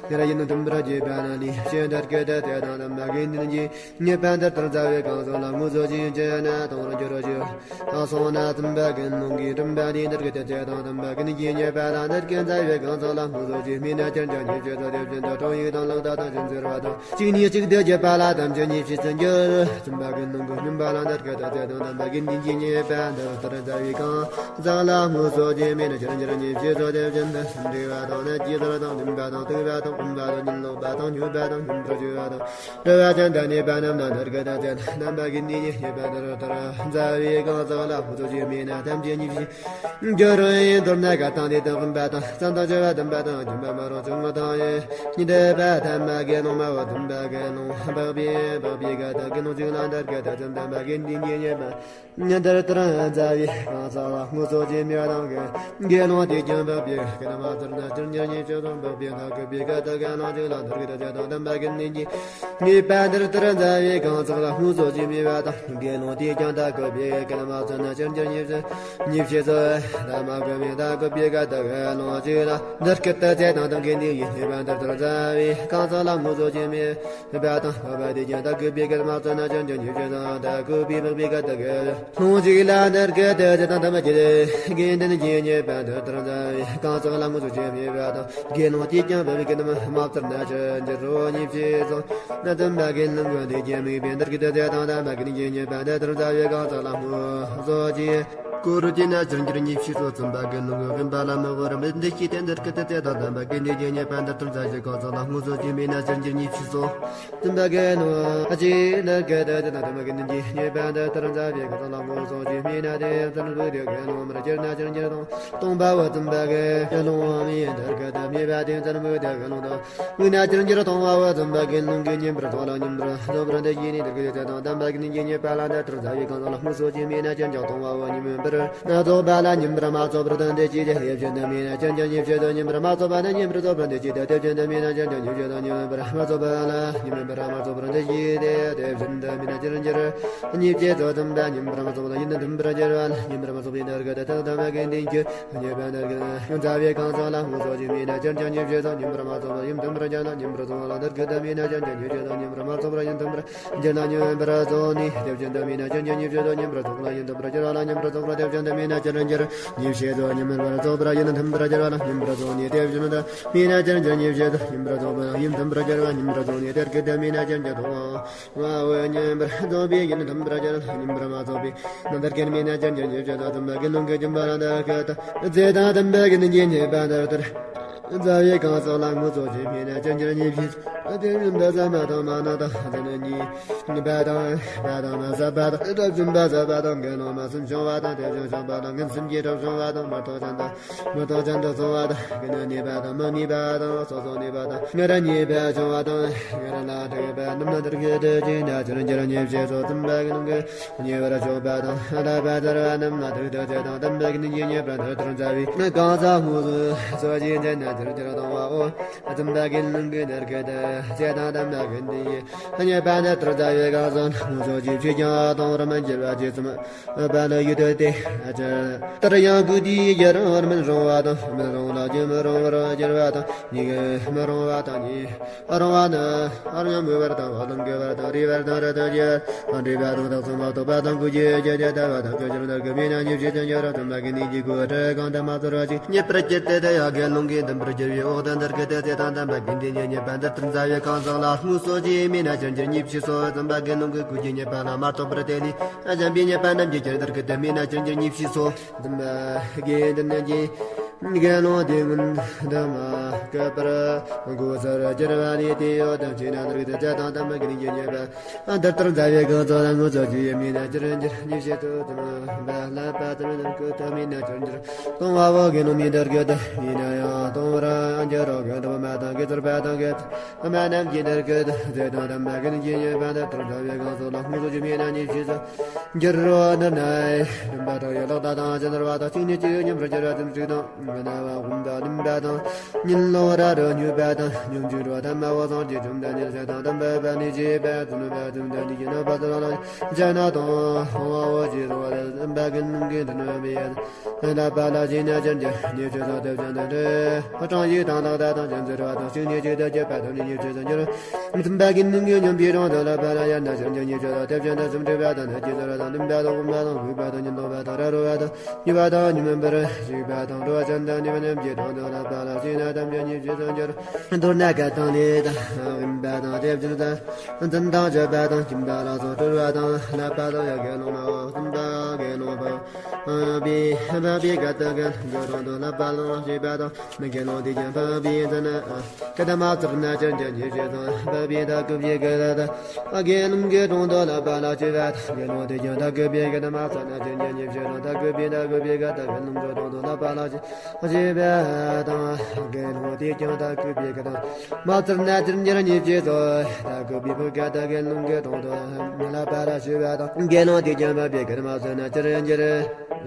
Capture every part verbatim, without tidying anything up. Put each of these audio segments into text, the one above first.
ཉེ་ར་ཡིན་ནོ་དུམ་བུར་གྱི་བར་ན་ལི་ཤེས་འདར་སྐད་དེ་དེ་དང་དམ་པ་དགེ་འདུན་གྱི་ཉེས་པ་འདིར་དང་རྩ་བའི་གང་ཟག་ལ་དངོས་སུ་ཅི་ཡིན་ཅེ་ན་དང་རང་གི་རོ་ཞུ། ཨ་སོང་ན་དམ་པ་དགེ་སློང་གིས་དྲན་པ་ནི་འདར་སྐད་དེ་དེ་དང་དམ་པ་དགེ་འདུན་གྱི་ཉེས་པ་ལ་འདར་སྐད་རྩ་བའི་གང་ཟག་ལ་དངོས་སུ་ཅི་སྨྲས་ན་ཅི་ཅང་ཉེས་བྱས་སོ། དེ་བཞིན་དུ་ཁྲོ་ཡིག་དང་ལག་བརྡ་དང་ཅི་ཟེར་བ་དང་གཅིག་ནས་གཅིག་ཏུ་བརྗོད་པ་ལ་དམ་ཆོས་ཉེས་བྱས་སུ་འགྱུར། དམ་པ་དགེ་སློང་གི་སྨྱོན་པ་ལ་འདར་སྐད་དེ་དེ་དང་དམ་པ་དགེ་འདུན་གྱི་ཉེས་པ་འདིར་དང་རྩ་བའི་གང་ཟག་ལ་དངོས་སུ་ཅི་སྨྲས་ན་ཅི་ཅང་ཉེས་བྱས་སོ། དེ་བཞིན་དུ་སུམ་འདྲེས་པ་དང་ནད་ཀྱི་ཟུར་དང་འདུན་པ་དང་ལྟུང་བ་དང་འོན་པ་དང་ཉོན་མོངས་པ་དང་སྨྱོན་པ་དང་སྨྱོན་པར་འགྱུར་བ་དང་། འདྲ་བ་ཅན་དང་ནུས་པ་རྣམས་དང་འདིར་སྐད་དེ་དེ་དང་དམ་པ་དགེ་འདུན་གྱི་ཉེས་པ་འདིར་དང་རྩ་བའི་གང་ཟག་ལ་དངོས་སུ་ཅི་སྨྲས་ན་ཐམས་ཅད་ཉེས་བྱས་འགྱུར་རོ། ཡིན་མདོར་ན་ག་དང་ལས་དང་དབེན་པ་དང་བཙན་དང་བྱ་བ་འདུན་པ་དང་སྦྱིན་པ་མ་རུངས་ཆུང་ངུ་དང་ཡིན་ཉི་ཟླ་པ་ཐ་མ་དགེ་སློང་མ་བོ་འདུན་པ་དགེ་སློང་འཕགས་པའི་འཕགས་པའི་ག་དང་དགེ་སློང་གཅིག་ལ་འདིར་སྐད་དེ་དེ་དང་དམ་པ་དགེ་འདུན་གྱི་ཉེས་པ། ཉན་དར་དར་རྩ་བའི་གང་ཟག་ལ་དངོས་སུ་ཅི་སྨྲས་དང་གི་དགེ་སློང་དེས་ཀྱང་འཕགས་པའི་ག་ལ་མ་ཚོར་ན་ཅི་ཉེས་བྱས་སོ། འཕགས་པའི་ཐ་གུ་པའི་ག་ད་དགེ་སློང་གཅིག་ལ་འདིར་སྐད་དེ་དེ་དང་དམ་པ་དགེ་འདུན་གྱི་ཉེས་པ་འདིར་དར་རྩ་བའི་གང་ཟག་ལ་དངོས་སུ་ཅི་སྨྲས་པ་དང་དགེ་སློང་དེས་ཀྱང་ད་གུ་པའི་ག་ལ་མ་ཚོར་ན་ཅི་ཉེས་བྱས་སོ། ཉེས་བྱས་སོ། ད་མ་གུ་པའི་ད་གུ་པའི་ག་ད་དགེ་སློང་གཅིག་ལ་འདིར་སྐད་དེ་དེ་དང་དམ་དགེ་འདུན་གྱི་ཉེས་པ་འདིར་དར་རྩ་བའི་གང་ཟག་ལ་དངོས་སུ་ཅི་སྨྲས་པ་དང་འཕགས་པ་དེས་ཀྱང་ད་གུ་པའི་ག་ལ་མ་ཚོར་ན་ཅི་ཉེས་བྱས་སོ། ད་གུ་པའི་འཕགས་པའི་ག་ད་དགེ་སློང་གཅིག་ལ་འདིར་སྐད་དེ་དེ་དང་དམ་པ་དགེ་འདུན་གྱི་ཉེས་པ་འདིར་དར་རྩ་བའི་གང་ཟག་ལ་དངོས་སུ་ཅི་སྨྲས་པ་དང་དགེ་སློང་དེས་ཀྱང་འཕགས་པའི་ག་ད་མ་ཚོར་ན་ཅི་འགྱུར་རོ། ཉེས་བྱས་སོ། ན་དམ་པ་དགེ་སློང་གི་དེས་ཀྱང་དམིགས་པའི་འདིར་སྐད་དེ་དེ་དང་དམ་པ་དགེ་འདུན་གྱི་ཉེས་པ་འདིར་དར་རྩ་བའི་གང་ཟག་ལ་དངོས་སུ་ཅི་སྐུ་རུ་ཅི་ན་ཅི་འགྱུར་ཉེས་བྱས་སོ། དམ་པ་དགེ་སློང་གི་དབེན་པ་ལ་མི་བོར་བར་འདི་སྐད་དེ་འདིར་སྐད་དེ་དེ་དང་དམ་པ་དགེ་འདུན་གྱི་ཉེས་པ་འདིར་དར་རྩ་བའི་གང་ཟག་ལ་དངོས་སུ་ཅི་སྨྲས་ན་ཅི་འགྱུར་ཉེས་བྱས་སོ། དམ་པ་དགེ་སློང་གཅིག་ལ་སྐད་དེ་དེ་དང་དམ་པ་དགེ་འདུན་གྱི་ཉེས་པ་འདིར་དར་རྩ་བའི་གང་ཟག་ལ་དངོས་སུ་ཅི་སྨྲས་ན་དེ་བཙན་པོ་དེ་དགེ་སློང་མར་གྱུར་ན་ཅི་འགྱུར་དང་སྟོང་པའོ། དམ་པ་དགེ་སློང་མིའི་འདིར་སྐད་དེ་སྨྲས་པ་དེ་བཙན་པོ་དེ་དགེ་སློང་དང་དབུས་ན་ཅི་འགྱུར་སྟོང་པའོ། དམ་པ་དགེ་སློང་གི་ཉིན་པར་ཚོགས་ལ་ཉིན་པར་རྫོགས་པར་འདི་ཡིན་ནི་འདིར་སྐད་དེ་དང་དམ་པ་དགེ་འདུན་གྱི་ཉེས་པ་ལ་འདིར་དར་རྩ་བའི་གང་ཟག་ལ་དངོས་སུ་ཅི་སྨྲས་ན་ཅི་འགྱུར་སྟོང་པའོ། ཉིན་པར་རྫོགས་པ་ལ་ཉིན་པར་མ་རྫོགས་པར་ལྡན་ཏེ་ཅི་སྟེ་དེ་བཞིན་དུ་སྨྲས་ན་ཅི་འགྱུར་ཉེས་བྱས་སོ། ཉིན་པར་མ་རྫོགས་པ་ནི་ཉིན་པར་རྫོགས་པར་ལྡན་ཏེ་ཅི་སྟེ་དེ་བཞིན་དུ་སྨྲས་ན་ཅི་འགྱུར་ཉེས་བྱས་སོ། ཉིན་པར་མ་རྫོགས་པ་ལ་ཉིན་པར་མ་རྫོགས་པར་ལྡན་ཏེ་ཅི་སྟེ་དེ་བཞིན་དུ་སྨྲས་ན་ཅི་འགྱུར་ཉེས་བྱས་སོ། དམ་པ་ཉིན་པར་མ་རྫོགས་པ་ལ་ཡུན་དུ་འཐུམ་པར་འགྱུར་བ་ལ་ཉིན་པར་མ་རྫོགས་པའི་འདིར་སྐད་དེ་དེ་དང་དམ་པ་དགེ་འདུན་གྱི་ཉེས་པ་འདིར་སྐད་དེ་རྩ་བའི་གང་ཟག་ལ་དངོས་སུ་ཅི་སྨྲས་ན་ཅི་འགྱུར་ཉེས་བྱས་སོ། ཉིན་པར་མ་རྫོགས་པར་ཡུན་འཐུམ་པར་འགྱུར་ན་ཉིན་པར་རྫོགས་པ་ལ་འདིར་སྐད་དེ་སྨྲས་ན་ཅི་འགྱུར་ཉེས་བྱས་སོ། ཉིན་པར་མ་རྫོགས་པར་ཡུན་འཐུམ་པར་འགྱུར་ན་ཉིན་པར་རྫོགས་ནས་དེ་བཞིན་དུ་སྨྲས་ན་ཅི་འགྱུར་ཉེས་བྱས་སོ། ཉིན་པར་རྫོགས་ལ་ཡུན་འཐུམ་པར་འགྱུར་བ་ལ་ཉིན་པར་རྫོགས་པར་དེ་བཞིན་དུ་སྨྲས་ན་ཅི་འགྱུར་ཉེས་བྱས་སོ། ཉིན་པར་རྫོགས་པར་ཡུན་འཐུམ་པར་འགྱུར་བ་ལ་ཉིན་པར་རྫོགས་ནས་དེ་བཞིན་དུ་སྨྲས་ན་ཅི་འགྱུར་ཉེས་བྱས་སོ། ཉིན་པར་རྫོགས་པར་ཡུན་འཐུམ་པར་འགྱུར་བ་ཉིན་པར་རྫོགས་ནས་དེར་སྐད་དེ་སྨྲས་ན་ཅི་འགྱུར་སྟོང་པའོ། ཉིན་པར་རྫོགས་པའི་ཡུན་འཐུམ་པར་འགྱུར་བ་ཉིན་པར་མ་རྫོགས་པའི་ནང་དེར་སྐད་སྨྲས་ན་ཅི་འགྱུར་ཉེས་བྱས་སོ། དམ་པ་དགེ་སློང་གི་སྦྱིན་པ་ལ་འདིར་སྐད་དེ་ཚེ་དང་དམ་པ་དགེ་འདུན་གྱི་ཉེས་པ་འདིར་དར་རྩ་བའི་གང་ཟག་ལ་དངོས་སུ་ཅི་སྨྲས་ན་ཅི་འགྱུར་ཉེས་བྱས་སོ། དེ་བཞིན་དུ་ཟ་མ་དང་མ་ན་དང་ཟ་ན་གཉིས་པ་དང་པ་དང་མ་ཟ་བ་དང་སྐྲ་བཅིངས་པ་ཟ་བ་དང་དགེ་སློང་མ་གསུམ་བྱུང་བ་དང་དེ་བཞིན་བྱུང་བ་དང་ངན་སུམ་གྱིས་གྲོགས་བྱུང་བ་དང་མ་ཐོགས་ཅན་དང་མ་ཐོགས་ཅན་དུ་སོང་བ་དང་གི་ན་ནུས་པ་དང་མ་ནུས་པ་དང་སོ་སོ་ནུས་པ་དང་ང་ར་ཉེས་པ་བྱུང་བ་དང་ང་ར་ལ་དྲེགས་པ་རྣམས་ན་དར་གི་དེ་ཅི་ན་ཅི་འགྱུར་ཉེས་བྱས་སོ། དམ་པ་དགེ་སློང་གི་ཉེ་བར་སྤྱོད་པ་དང་ལྷག་པར་དུ་བ་རྣམས་ལ་ཐུགས་དད་ཅན་དང་དམ་པ་དགེ་འདུན་གྱི་ཉེས་པ་འདིར་དར་རྩ་བའི་གང་ཟག་དངོས་སུ་ཅི་སྨྲས་ན་ཅི་འགྱུར་སྟོང་པའོ། དམ་པ་དགེ་སློང་གི་འདིར་སྐད་དེ་ཚེ་དང་དམ་པ་དགེ་འདུན་གྱི་ཉེས་པ་འདིར་དར་རྩ་བའི་གང་ཟག་དངོས་སུ་ཅི་སྨྲས་ཀྱང་སྟོང་པར་མི་འགྱུར་བ་ཇི་ཙམ་པ་ལ་ཡུལ་དུ་སྟེ། ལྟར་ཡང་ཀུ་ཏི་ཡི་རང་བར་མི་རུང་བ་དང་མི་རུང་ལ་རྒྱུ་མི་རུང་བར་འགྱུར་བ་དང་ཉིད་ཀྱི་མི་རུང་བ་དང་ཉིད་རུང་བ་ནི། རང་ཉམས་མོས་པར་དང་བ་དང་དགེ་བར་དང་རིགས་པར་དང་རི་དང་རྒྱས་པར་དང་འདྲེས་པ་དང་རྟགས་མཚུངས་པ་རྟོགས་པ་དང་ཀུན་གྱི་རྒྱུ་ཇི་ལྟ་བ་དང་ཀུན་གཞིར་འདུ་གི་མི་ཉམས་ཉེས་བྱས་ཀྱང་འགྱུར་རོ། དམ་པ་དགེ་འདུན་གྱི་སྐུ་དྲི་གང་དུ་མ་ཚོར་བ་ཅིག་རྙེད་པར་གྱུར་ཏེ། དེ་ཡང་དགེ་སློང་གི་འདུན་པར་གྱུར་པའི་འོག་ཏུ་འདིར་སྐད་དེ་ཚེ་དང་དམ་པ་དགེ་འདུན་གྱི་ཉེས་པ་འདིར་དར་རྩ་བའི་གང་ཟག་ལ་དངོས་སུ་ཅི་སྨྲས་ན་ཅི་འགྱུར་ཉེས་བྱས་སོ། དམ་པ་དགེ་སློང་གི་སྐུ་གི་ཉེས་པ་ལ་མ་རྟོགས་པར་བརྟེན་ནས་གཞན་པའི་ཉེས་པ་རྣམས་ཀྱིས་ཀྱང་འདིར་སྐད་དེ་སྨྲས་ན་ཅི་འགྱུར་ཉེས་བྱས་སོ། དམ་པ་དགེ་འདུན་གྱི་དགེ་སློང་དེ་སྔོན་དུ་མ་བསྐལ་པར་འགོག་སར་གྱུར་པ་ནི་དེ་ཡོད་དམ་ཅི་ན་དར་གྱི་དེ་ཚེ་དང་དམ་པ་དགེ་འདུན་གྱི་ཉེས་པ་འདིར་དར་རྩ་བའི་གང་ཟག་ལ་དངོས་སུ་ཅི་སྨྲས་ན་ཅི་འགྱུར་ཉེས་བྱས་སོ། དམ་པ་ལྷག་པ་ཙམ་དུ་སྐུ་ཐོག་མིན་ན་ཅི་འགྱུར་སྟོང་པའོ། དགེ་སློང་མིན་དར་གྱི་དེ་ཡིན་ན་ཡང་སྟོང་པར་འགྱུར་རོ། དགེ་སློང་མ་དང་དགེ་ཚུལ་པ་དང་དགེ་ཚུལ་མ་རྣམས་ཀྱིས་འདིར་སྐད་དེ་ཚེ་དང་དམ་པ་དགེ་འདུན་གྱི་ཉེས་པ་འདིར་དར་རྩ་བའི་གང་ཟག་ལ་དངོས་སུ་ཅི་སྨྲས་ན་ཉེས་བྱས་སོ། འགྱུར་རོ། འདི་ནི་སྦྱིན་པ་དང་ཡན་ལག་དང་ཅི་འདུལ་བ་དང་གཅིག་ནས་གཅིག་མཉམ་པར་གྱུར་པ་ཙམ་ཞིག་དང་ མི་ན་བ་ཧུམ་པ་ལིམ་པ་དང་། ཉིན་ལོ་ར་རོ་ཉུ་པ་དང་། ཉུང་ཆུ་རོ་དམ་མ་བོ་སང་ཅི་ཅུམ་དང་ཉེར་ཤ་དང་དམ་པ་པ་ནི་ཅི་པ་ཙུ་ནུ་པ་ཙུམ་དང་ནི་ཀྱི་ན་པ་ཙུ་ར་ལ་ཇ་ན་དང་ཧོ་བ་བོ་ཅི་རོ་བ་དམ་པ་ཀུན་ལུང་གི་དུ་ནུ་མི་ཡ། ལ་པ་ལ་ཞི་ན་ཅན་ཅན་ཉི་ཆུ་ས་དེ་ཅན་དང་འདྲེ། ཧ་ཀྲང་ཡིག་དང་ལག་བརྡ་དང་ཅན་ཟེར་བ་དང་ཤིང་ཉི་ཆུ་དེ་བཅད་པ་དང་ནི་ཉི་ཆུ་ས་འགྱུར། དམ་པ་ཀུན་ལུང་གི་ཉམས་པའི་གྲོང་དུ་ལ་པ་ལ་ཡ་ན་ཅན་ཅན་ཉི་ཆུ་ས་དེ་ཅན་དང་སུམ་འདྲེ་བ་དང་ནི་ཅི་ཟེར་བ་དང་ལུམ་པ་དང་ཧུམ་པ་དང་ཧུད་པ་དང་ཉིན་དང་བ་དང་ར་རོ་བ་དང་། ཉི་བ་དང་ཉི་མ་འབར་ཞིག་པ་དང་འགྲོ་བ་ཅན་དང་ནི་བ་རྣམས་ཀྱི་དོན་དུ་ལ་པ་ལ་ཞིག་ན་ཐམས་ཅད་ཉིད་ཀྱི་སངས་རྒྱས། མདོར་ན་སྐད་དང་ལས་དང་ཡིན་པ་དང་དེ་བཞིན་དུ་འཛིན་དང་བརྗོད་པ་དང་སྦྱིན་པ་ལ་སོགས་སྤྲུལ་བ་དང་བསླབ་པ་དང་ཡ་དགེ་སློང་མ་བ་གསུམ་པ་དགེ་སློང་པ་པའི་པ་པའི་སྐད་དུ་དགེ་སློང་གི་དོན་དུ་བསླབ་པ་ལ་ཞིག་པ་དང་མི་དགེ་སློང་དེ་ཀྱང་པ་པའི་འཛིན་སྐད་མ་ཚར་ན་ཅན་ཅན་ཉིད་ཀྱི་སངས་པ་པའི་ད་ཀུ་པའི་སྐད་དུ། དགེ་སློང་གི་དོན་དུ་བསླབ་པ་ལ་སྤྱི་བ་དང་། དགེ་སློང་དེ་ཀྱང་ད་གུས་པའི་སྐད་དུ་མ་ཚར་ན་ཅན་ཅན་ཉིད་ཀྱི་སངས་ད་གུས་པའི་ད་གུས་པའི་སྐད་དུ་དགེ་སློང་གི་དོན་དུ་བསླབ་པ་ལ་སྤྱི་བ་དང་། དགེ་སློང་དེ་ཀྱང་ད་གུས་པའི་སྐད་དུ་མ་ཚར་ན་ཅན་ཅན་ཉིད་ཀྱི་སངས་ད་གུས་པའི་སྐད་དུ་དགེ་སློང་གི་དོན་དུ་བསླབ་པ་ལ་སྤྱི་བ་དང་། དགེ་སློང་དེ་ཀྱང་བསླབ་པའི་སྐད་དུ་མ་ཚར་ན་ཅན་ཅན་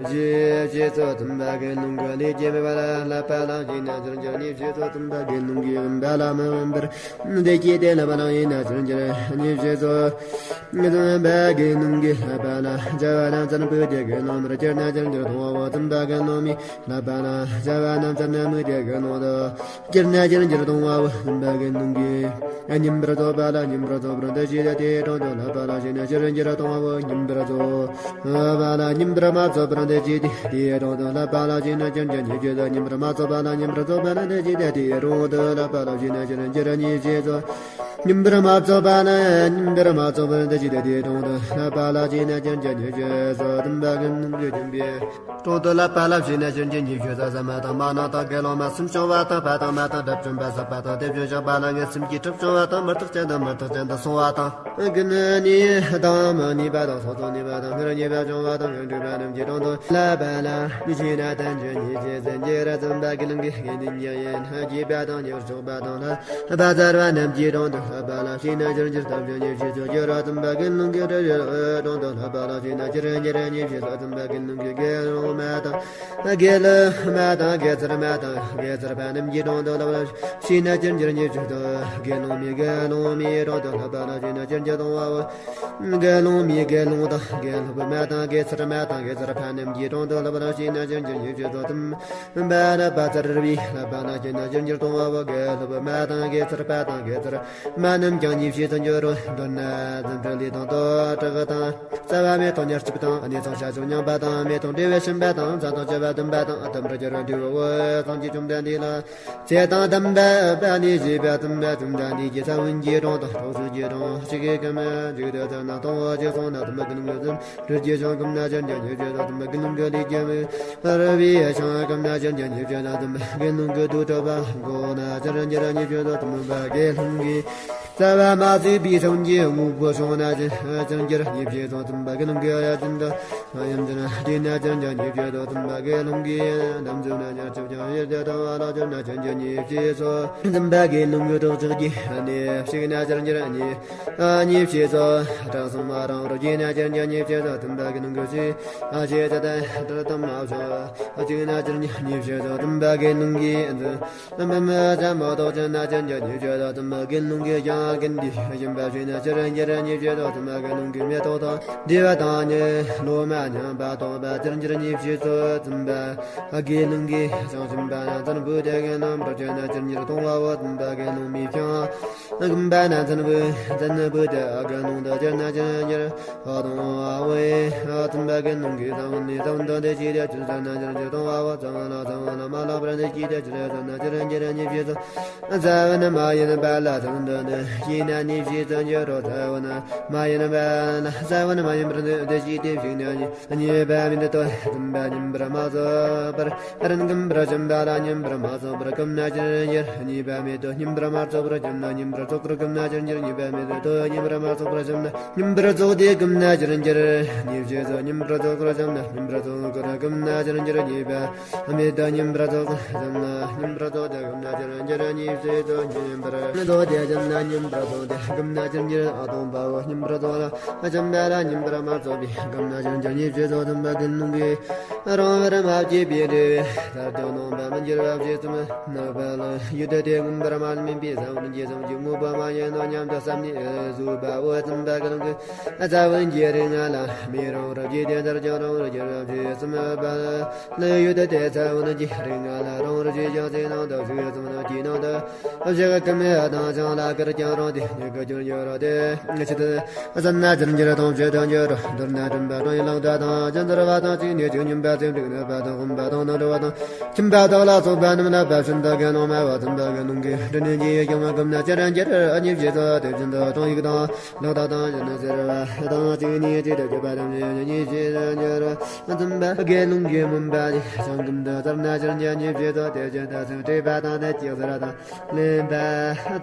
ཉིད་ཀྱི་སངས་དམ་པ་དགེ་སློང་གི་ལས་ཀྱི་མེད་པ་ལ་བསླབ་པ་ལ་སྤྱི་ན་ཅན་ཅན་ཉིད་ཀྱི་སངས་དམ་པ་དགེ་སློང་གི་བསླབ་པ་ལ་མི་བསླབ་པར། དེ་སྐྱེས་ཏེ་བསླབ་པ་ལ་ཡིན་ན་ཅན་ཅན་ཉིད་ཀྱི་སངས། དམ་པ་དགེ་སློང་གི་བསླབ་པ་ལ་བྱ་བ་རྣམས་ཚར་བུ་དེ་དགེ་སློང་མར་གྱུར་ན་ཅན་ཅན་གྱི་དང་བ་བོ་དམ་པ་དགེ་སློང་མའི་བསླབ་པ་ལ་བྱ་བ་རྣམས་ཚར་ན་མུ་དེ་དགེ་སློང་དུ་གྱུར་ན་ཅན་ཅན་གྱི་དང་བ་བོ་དམ་པ་དགེ་སློང་གི་སྙོམས་པར་རྫོགས་པ་ལ་སྙོམས་པར་རྫོགས་པར་འདི་ཞེས་དེའི་དྲུང་དུ་བསླབ་པ་ལ་ཞེ་ན་ཅན་ཅན་གྱི་དང་བ་བོ་སྙོམས་པར་རྫོགས་པ་ལ་སྙོམས་པར་མ་རྫོགས་པར་འདི་ཞེས་དེའི་དྲུང་དུ་བསླབ་པ་ལ་ཞེ་ན་ཅན་ཅན་ཉིད་ཀྱི་སངས་སྙོམས་པར་མ་རྫོགས་པ་ལ་སྙོམས་པར་རྫོགས་པ་ལ་འདི་ཞེས་དེའི་དྲུང་དུ་བསླབ་པ་ལ་ཞེ་ན་ཅན་ཅན་ཉིད་ཀྱི་སངས། སྙོམས་པར་མ་རྫོགས་པ་ལ་སྙོམས་པར་མ་རྫོགས་པར་འདི་ཞེས་དེའི་དྲུང་དུ་བསླབ་པ་ལ་ཞེ་ན་ཅན་ཅན་ཉིད་ཀྱི་སངས་དམ་པ་དགེ་སློང་གི་སྙོམས་པའི་དྲུང་དུ་བསླབ་པ་ལ་ཞེ་ན་ཅན་ཅན་ཉིད་ཀྱི་སངས་ཟབ་མོ་དང་མ་ནིང་དང་དགེ་སློང་མ་གསུམ་བྱུང་བ་དང་པ་དང་མ་དང་དྲུག་བྱུང་བ་ཟབ་པ་དང་དེ་བཞིན་གཤེགས་པ་ལ་ངེས་སེམས་ཀྱིས་དྲུག་བྱུང་བ་དང་མུ་སྟེགས་ཅན་དང་མུ་སྟེགས་ཅན་དུ་སོང་བ་དང་། ཀུན་ནས་དང་མི་ནུས་པ་དང་སོ་སོར་ནུས་པ་དང་སྔར་ཉེས་པ་བྱུང་བ་དང་ཡང་འགྲིག་པ་རྣམས་ཀྱི་དྲུང་དུ་བསླབ་པ་ལ་ཞེ་ན་ཅན་ཅན་ཉིད་ཀྱི་སངས་རྒྱས་ར་དམ་པ་དགེ་སློང་གི་དགེ་འདུན་ཀྱང་ཡིན་ན་སྐྱེས་པ་དང་ཉེ་བར་ཕྱོགས་པ་དང་ལྷ། བཛྲ་བ་རྣམས་ཀྱི་དྲུང་དུ་བསླབ་པ་ལ་ཞེ་ན་ཅན་ཅན་ཐམས་ཅད་ཉིད་ཀྱི་སངས་རྒྱས་ར་དམ་པ་དགེ་སློང་གི་དྲུང་དུ་བསླབ་པ་ལ་ཞེ་ན་ཅན་ཅན་ཉིད་ཀྱི་སངས་དམ་པ་དགེ་སློང་གི་དགེ་སློང་མ་དང་། དགེ་སློང་མ་དང་དགེ་ཚུལ་མ་དང་དགེ་ཚུལ་ཕ་རྣམས་ཀྱི་དྲུང་དུ་བསླབ་པ་ལ་ཞེ་ན་ཅན་ཅན་ཉིད་ཀྱི་སངས་དགེ་སློང་མའི་དགེ་སློང་མའི་དྲུང་དུ་བསླབ་པ་ལ་ཞེ་ན་ཅན་ཅན་དང་བ་བོ། དགེ་སློང་མའི་དགེ་སློང་དང་དགེ་སློང་མ་དང་དགེ་ཚུལ་མ་དང་དགེ་ཚུལ་ཕ་རྣམས་ཀྱི་དྲུང་དུ་བསླབ་པ་ལ་ཞེ་ན་ཅན་ཅན་ཉིད་ཀྱི་སངས་དམ། བ་ལ་བཛྲ་བའི་བསླབ་པ་ལ་ཞེ་ན་ཅན་ཅན་དང་བ་བོ་དགེ་སློང་མ་དང་དགེ་ཚུལ་ཕ་དང་དགེ་ཚུལ་མ་རྣམས་ཀྱང་ཉེས་བྱས་སུ་འགྱུར་རོ། མདོར་ན་རྫུ་འཕྲུལ་ལས་དང་དོ་དྲག་དང་རྩ་བ་མེད་དང་ཉེར་གཅིག་དང་གནས་ཚང་ཤ་ཆུང་མྱང་བ་དང་མེད་དང་འབྲེལ་བའི་ཞུམ་པ་དང་རྩ་དང་བཅུ་བ་བདུན་པ་དང་ལྡན་པར་འགྱུར་བ་འདུལ་བའོ། སངས་རྒྱས་བཅོམ་ལྡན་འདས་ལ། ཚེ་དང་ལྡན་པ་པ་ནི་བཞི་པ་དམ་པ་བཅོམ་ལྡན་འདས་ཀྱི་ས་བོན་གྱི་དྲུང་དང་གྲོགས་སུ་གྱི་དྲུང་གཅིག་གི་ཀུན་མ་འཇུག་ཏུ་ཚར་ན་དང་བ་ཅི་སོང་ན་དམ་པ་ཀུན་ངོས་ཟིན། རིགས་ཀྱི་ཞིང་ཀུན་ན་ཅན་ཅན་ཉིད་ཀྱི་སངས་དམ་པ་དགེ་སློང་གི་ལས་ཀྱི་མིག་རི་བོའི་ཞིང་ཀུན་ན་ཅན་ཅན་ཉིད་ཀྱི་སངས་དམ་པ་དགེ་སློང་གི་དུག་ཐོབ་པ་གོ་ན་ཅན་ཅན་ཉིད་ཀྱི་སངས་དམ་པ་དགེ་སློང་གི་རྩ་བ་མ་ཟད་པའི་སངས་རྒྱས་དངོས་པོ་བྱུང་ན་ཅན་ཅན་ཉིད་ཀྱི་སངས་དམ་པ་དགེ་སློང་གི་ཡ་ཅན་དུ་ཡུམ་ཅན་དེ་ན་ཅན་ཅན་ཉིད་ཀྱི་སངས་དམ་པ་དགེ་སློང་གི་དམ་ཚིག་ན་ཉེར་གཅིག་ཀྱང་ཡེ་དེ་དང་བ་ལ་ཅན་ན་ཅན་ཅན་ཉེས་བྱས་སོ། དམ་པ་དགེ་སློང་གི་གྲོགས་ཅིག་གིས་གནས་ཞིག་ན་ཅན་ཅན་ཉེས། ཉེས་བྱས་སོ། དྲང་སྲོང་མ་རང་རོ་རྒྱས་ན་ཅན་ཅན་ཉེས་བྱས་སོ། དམ་པ་དགེ་སློང་གི་ཞེས་ཞེས་བྱ་དང་དྲི་དམ་མ་བྱུང་། ཅིག་ན་ཅན་ཉེས་བྱས་སོ། དམ་པ་དགེ་སློང་གིས་འཛིན་དམ་པ་མི་བྱ་མོ་དོག་ཅན་ན་ཅན་ཅན་ཉེས་བྱས་སོ། དམ་པ་དགེ་སློང་གིས་ཀྱང་ཀུན་ཏུ་སྦྱིན་པ་བྱས་ན་ཅན་ཅན་ཉེས་བྱས་སོ། དམ་པ་དགེ་སློང་གིས་མེ་ཏོག་དང་བདེ་བ་དང་ནི་ལོ་མ་མྱང་བ་ཐོབ་པ་ཅན་ཅན་ཉེས་བྱས་སོ། དམ་པ་དགེ་སློང་གིས་ཀྱང་སྦྱིན་པ་ན་ཚན་བུ་དེ་གན་ནམ་ར་ཅན་ན་ཅན་ཉེར་གཏོང་བའོ། དམ་པ་དགེ་སློང་མིས་ཀྱང་སྦྱིན་པ་ན་ཚན་བུ་ཚན་བུ་དེ་དགེ་སློང་དུ་ཅན་ན་ཅན་ཉེར་ཨ་དང་ཨ་ཝེ། ཨ་དམ་པ་དགེ་སློང་གིས་ས་བོན་ནི་ས་བོན་དུ་དེ་ཅི་དེ་ཅི་ཟ་ན་ཅན་ཅི་གཏོང་བའོ། ས་བོན་ལ་ས་བོན་ལ་མ་ལགས་པར་དེ་ཅི་དེ་ཅི་རེ་ཟ་ན་ཅི་རེ་ཉེ་རེ་ཉེ་ཕྱི་ས། ས་བོན་མ་ཡིན་པ་ལ་ས་བོན་དུ་ནི་ཤི་ན་ནི་ཕྱི་ས་འགྱུར་རོ། ས་བོན་མ་ཡིན་པ་ལ་ས་བོན་མ་ཡིན་པར་དེ་ཅི་དེ་ཞིག་ན་ཉེ་ཉེས་པ་མི་འདི་དོ། དམ་པ་ཉིན་པར་མ་རྫོགས་པར་རིང་གུམ་པར་བྱིན་པ་ལ་ཉིན་པར་མ་རྫོགས་པར་གུམ་ན་ཅིར་འགྱུར། ཉེས་པ་མེད་དོ། ཉིན་པར་མ་རྫོགས་པར་བྱིན་ན་ཉིན་པར་རྫོགས་པར་གུམ་ན་ཅིར་འགྱུར། ཉེས་པ་མེད་དོ། ཉིན་པར་མ་རྫོགས་པར་བྱིན་ན་ཉིན་པར་རྫོགས་ཏེ་གུམ་ན་ཅིར་འགྱུར། ཉེས་བྱས་སོ། ཉིན་པར་རྫོགས་པར་བྱིན་ན་ཉིན་པར་རྫོགས་པར་གུམ་ན་ཅིར་འགྱུར། ཉེས་པ་མེད་དོ། ཉིན་པར་རྫོགས་པར་བྱིན་ན་ཉིན་པར་རྫོགས་ཏེ་གུམ་ན་ཅིར་འགྱུར། ཉེས་བྱས་སོ། ཉིན་པར་རྫོགས་ཏེ་བྱིན་ན་ཉིན་ སྙོམས་པར་རྫོགས་ཏེ་སྐུ་མནའ་ཆེན་གྱི་སྟོང་པ་བོ་སྙོམས་པར་རྫོགས་ལ། བཅོམ་པ་ལ་སྙོམས་པར་མ་རྫོགས་པའི་སྐུ་མནའ་ཆེན་གྱི་ཉེར་བཞི་ཚོགས་ཙམ་པ་གི་ལུང་གིས། རང་བར་མ་བསྐྱེད་པའི་འབྲས་བུའི་ལྟར་ཀྱང་སྣང་བ་མི་འགྱུར་བ་ཞེས་གསུངས། ནག་པ་ལ་ཡུལ་དུ་དེ་མངོན་པར་མ་ལུས་པའི་ས་བོན་གྱི་བསམ་གྱིས་དངོས་པོ་མ་ཡིན་ནོ་སྙམ་དུ་བསམས་ནས་གཟུགས་པ་བོ་ཙམ་པ་གི་ལུང་གིས། ས་བོན་གྱི་རིགས་ལྔ་ལ་མེ་རང་རུལ་གྱི་དེ་ལྟར་ཀྱང་རང་རུལ་གྱི་རབ་ཅེས་གསུངས་པ་ལ། ཡུལ་དུ་དེ་ས་བོན་གྱི་རིགས་ལྔ་ལ་རང་རུལ་གྱི་ཡང་ཟེར་ནང་དུ་ཞུགས་གསུངས་ནོ་དེའི་ནང་དུ། བཞག་གི་མེ་དང་བྱང་ལ་ཀར་ཀྱང་རང་དེ་ཉིད་ཀྱི་རྒྱུར་འགྱུར་རོ། དེ་ཕྱིར་དུ་བསམ་ན་ཆེར་འགྱུར་དང་ཕྱིར་དུ་འགྱུར་རོ། མདོར་ན་སྦྱིན་པ་དང་ཡན་ལག་བརྒྱ་དང་སྦྱིན་སོར་བ་དང་གཅིག་ནས་གཅིག་སྙོམས་པ་ཚེ་འགྲིག་ནུས་པ་དང་སྤངས་པ་དང་ནང་འགྲོ་བ་དང་ཁྱིམ་པ་དག་ལ་སོགས་པ་རྣམས་ལ་འབབ་བཞིན་དུ་དགེ་སློང་མ་བུ་ཙམ་པ་གི་ལུང་གིས་དྲི་ནི་འགྱེད་ཀྱང་སྐུ་མནའ་ཆེར་འགྱུར་ཉེར་བཞི་ཚོགས་དེ་བཞིན་དུ་གཏོང་ཡིག་དང་ལག་རྟགས་དང་སྦྱིན་སོར་བ་དང་གཅིག་ནས་གཅིག་ཏུ་གྱུར་པ་དང་ཉེར་བཞི་ཚོགས་འགྱུར་རོ། ཙམ་པ་དགེ་སློང་གི་མུན་པ་ཞིང་ཁམས་དུ་བསམ་ན་ཆེར་འགྱུར་ཉེར་བཞི་ཚོགས་དེ་བཞིན་དུ་སེམས་བསྐྲད་པ་དང་ནད་ཀྱི་ཟུར་དང་། ལེན་པ་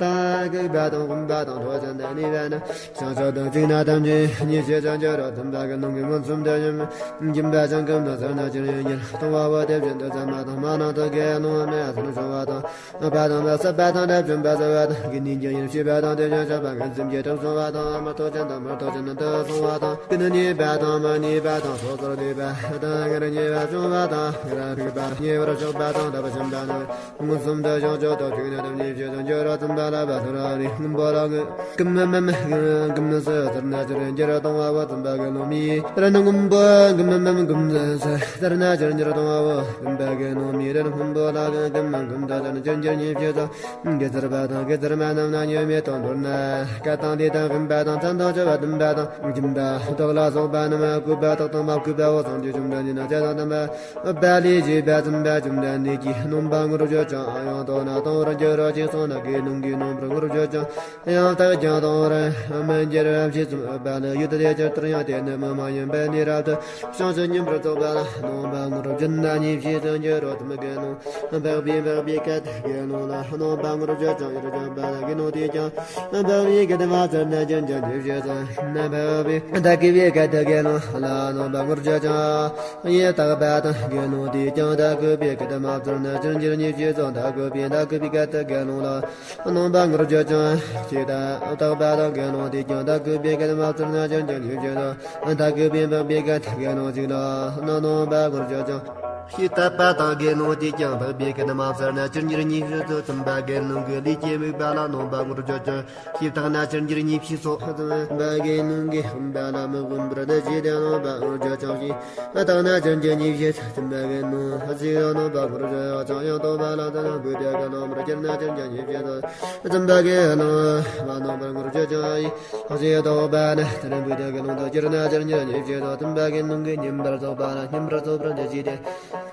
དང་གུས་པ་དང་སྒོམ་པ་དང་ཁྲོ་ཞན་དང་ནུས་པ་ནི་བྱང་ཕྱོགས་དང་གཅིག་ན་ཐམས་ཅད་ཉེར་བཞི་ཚོགས་འགྱུར་རོ། ཙམ་པ་གི་ལུང་གིས་མངོན་སུམ་དུ་སྦྱིན་པ་བྱང་ཁམས་དང་ཟེར་ན་ཅིར་ཡོན་གྱི་གཏོང་བ་བོ་དེ་བཞིན་དུ་ཟ་མ་དང་མ་ནང་དུ་དགེ་སློང་མེད་ཟེར་ན་བྱུང་བ་དང་། སྨོད་པ་དང་མི་སྨོད་པ་དང་འདྲ་བྱུང་བ་ཟེར་བ་དང་། དགེ་འདུན་གྱི་ཡིན་ཞེས་པ་དང་དེ་བཞིན་གཤེགས་པ་གི་སེམས་ཀྱི་གྲངས་སོང་བ་དང་། མི་མཐོ་ཅན་དང་མི་མཐོ་ཅན་དུ་སོང་བ་དང་། ཀུན་ནུས་པ་དང་མི་ནུས་པ་དང་སོ་སོར་ལུས་པ་དང་ངར་ཉེ་བ་བྱུང་བ་དང་ངར་ཐུག་པ་ཉེ་བར་ཕྱོགས་པ་དང་འདྲ་བ་བྱུང་བ་རྣམས། མངོན་སུམ་དུ་བྱང་ཕྱོགས་དང་གཅིག་ན་ཐམས་ཅད་ཉེར་བཞི་ཚོགས་འགྱུར་རོ། ཙམ་པ་ལ་བ་སུ་ར་རི་སྔོན་པོ་ལ་གི་ཀུམ་མ་མམ་ཀུམ་སུ་ཟེར་ན་ཅིར་འགྱུར་གཏོང་བ་བོ། ཙམ་པ་གི་ལུང་མི་ར་ནི་སྔོན་པོ་ཀུམ་མ་མམ་ཀུམ་སུ་ཟེར་ན་ཅིར་འགྱུར་གཏོང་བ་བོ། ཙམ་པ་གི་ལུང་མི་ར་ནི་སྔོན་པོ་ལ་གི་ཀུམ་མ་ཀུམ་སུ་ཟེར་ན་ཅིར་འགྱུར་ཉེར་བཞི་ཚོགས། དགེ་ཚར་པ་དང་དགེ་ཚར་མ་རྣམས་ན་ཉོན་མེད་དུ་མདོར་ན་སྐད་དང་ལས་དང་ཤན་པ་དང་མཚན་དང་བཅས་པ་བསྟུན་པ་དང་སྦྱིན་པ་དག་ལ་སོགས་པ་རྣམས་གུས་པ་དག་དང་མ་གུས་པའོ། སངས་རྒྱས་བཅོམ་ལྡན་འདས་ན་བྱ་དང་ལྡན་པ། པ་ལས་བྱས་པ་ཙམ་པ་བཅོམ་ལྡན་འདས་ཀྱིས་རྣམ་པ་ངོར་བརྗོད་ཀྱང་ཡང་དག་ན་གཏོང་བར་འགྱུར་རོ་ཅེས་གསུངས་ན། དགེ་སློང་གིས་རྣམ་པར་ངོར་བརྗོད་ཀྱང་ཡང་དག་ཀྱང་གཏོང་བར་མི་འགྱུར་རོ། ཕྱིས་སུ་སྨོད་པ་ནི་ཡུལ་དུ་དེ་ཅིར་ལྟར་ཡང་དེ་ནི་མི་མ་ཡིན་པའི་གནས་རབ་ཏུ་བྱང་ཕྱིར་སྙོམས་པར་རྫོགས་པ་ལ་རྣམ་པ་ངོར་བརྗོད་ན་ཉེར་བཞི་ཚོགས་འགྱུར་རོ། དེ་མི་དགེ་སློང་འཕགས་པའི་འཕགས་པའི་སྐད་དུ་དགེ་སློང་ལ་རྣམ་པ་ངོར་བརྗོད་ཀྱང་ཡར་བརྗོད་པ་ལ་དགེ་སློང་དེས་ཀྱང་འཕགས་པའི་སྐད་དུ་མ་ཚོར་ན་ཅིར་འགྱུར་ཉེར་བཞི་ཚོགས། འཕགས་པའི་ད་གུས་པའི་སྐད་དུ་དགེ་སློང་ལ་རྣམ་པ་ངོར་བརྗོད་ཀྱང་ཡང་དག་པ་དང་། དགེ་སློང་དེས་ཀྱང་ད་གུས་པའི་སྐད་དུ་མ་ཚོར་ན་ཅིར་འགྱུར་ཉེར་བཞི་ཚོགས། ད་གུས་པའི་ད་གུས་པའི་སྐད་དུ་དགེ་སློང་ལ་རྣམ་པ་ངོར་བརྗོད་ཀྱང་ཡང་དག་པ་དང་། དགེ་སློང་དེས་ཀྱང་ད་གུས་པའི་སྐད་དུ་མ་ཚོར་ན་ཅིར་འགྱུར་ཉེར་བཞི་ཚོགས། ད་གུས་པའི་འཕགས་པའི་སྐད་དུ་དགེ་སློང་གཅིག་ལ་རྣམ་པ་ངོར་བརྗོད་ཀྱང་ཡང་དག་པ་དང་། དགེ་སློང་དེས་ཀྱང་འཕགས་པའི་སྐད་དུ་མ་ཚོར་ན་ཅིར་འགྱུར་ཉེར་བཞི་ཚོགས། ཙམ་པ་དགེ་སློང་གི་ལུས་ཀྱི་དམིགས་པ་ལ་རྣམ་པ་ངོར་བརྗོད་ཀྱང་ཡང་དག་ན་ཅིར་འགྱུར་ཉེར་བཞི་ཚོགས། ཙམ་པ་དགེ་སློང་གིས་སྨོན་པ་ལ་མི་བུམ་པར་འདི་ཞེས་ཏེ་རྣམ་པ་ངོར་བརྗོད་ཀྱང་ཡང་དག་ན་ཅིར་འགྱུར་ཉེར་བཞི་ཚོགས། ཙམ་པ་དགེ་སློང་གཅིག་ལ་རྣམ་པ་ངོར་བརྗོད་ཀྱང་ཡང་དག་པ་ལ་ཙམ་པ་དགེ་སློང་མར་གྱུར་ན་ཅིར་འགྱུར་ཉེར་བཞི་ཚོགས། ཙམ་པ་དགེ་སློང་མ་རྣམ་པ་ངོར་བརྗོད་ཀྱང་ཡང་ཞེས་དོགས་པ་ནི་དེར་འབུལ་ཏེ་དགེ་སློང་དུ་གྱུར་ན་ཅིར་འགྱུར་ཉེར་བཞི་ཚོགས། ཙམ་པ་དགེ་སློང་གིས་སྙོམས་པར་རྫོགས་པ་ལ་སྙོམས་པར་རྫོགས་པར་འདི་ཞེས་ཏེ་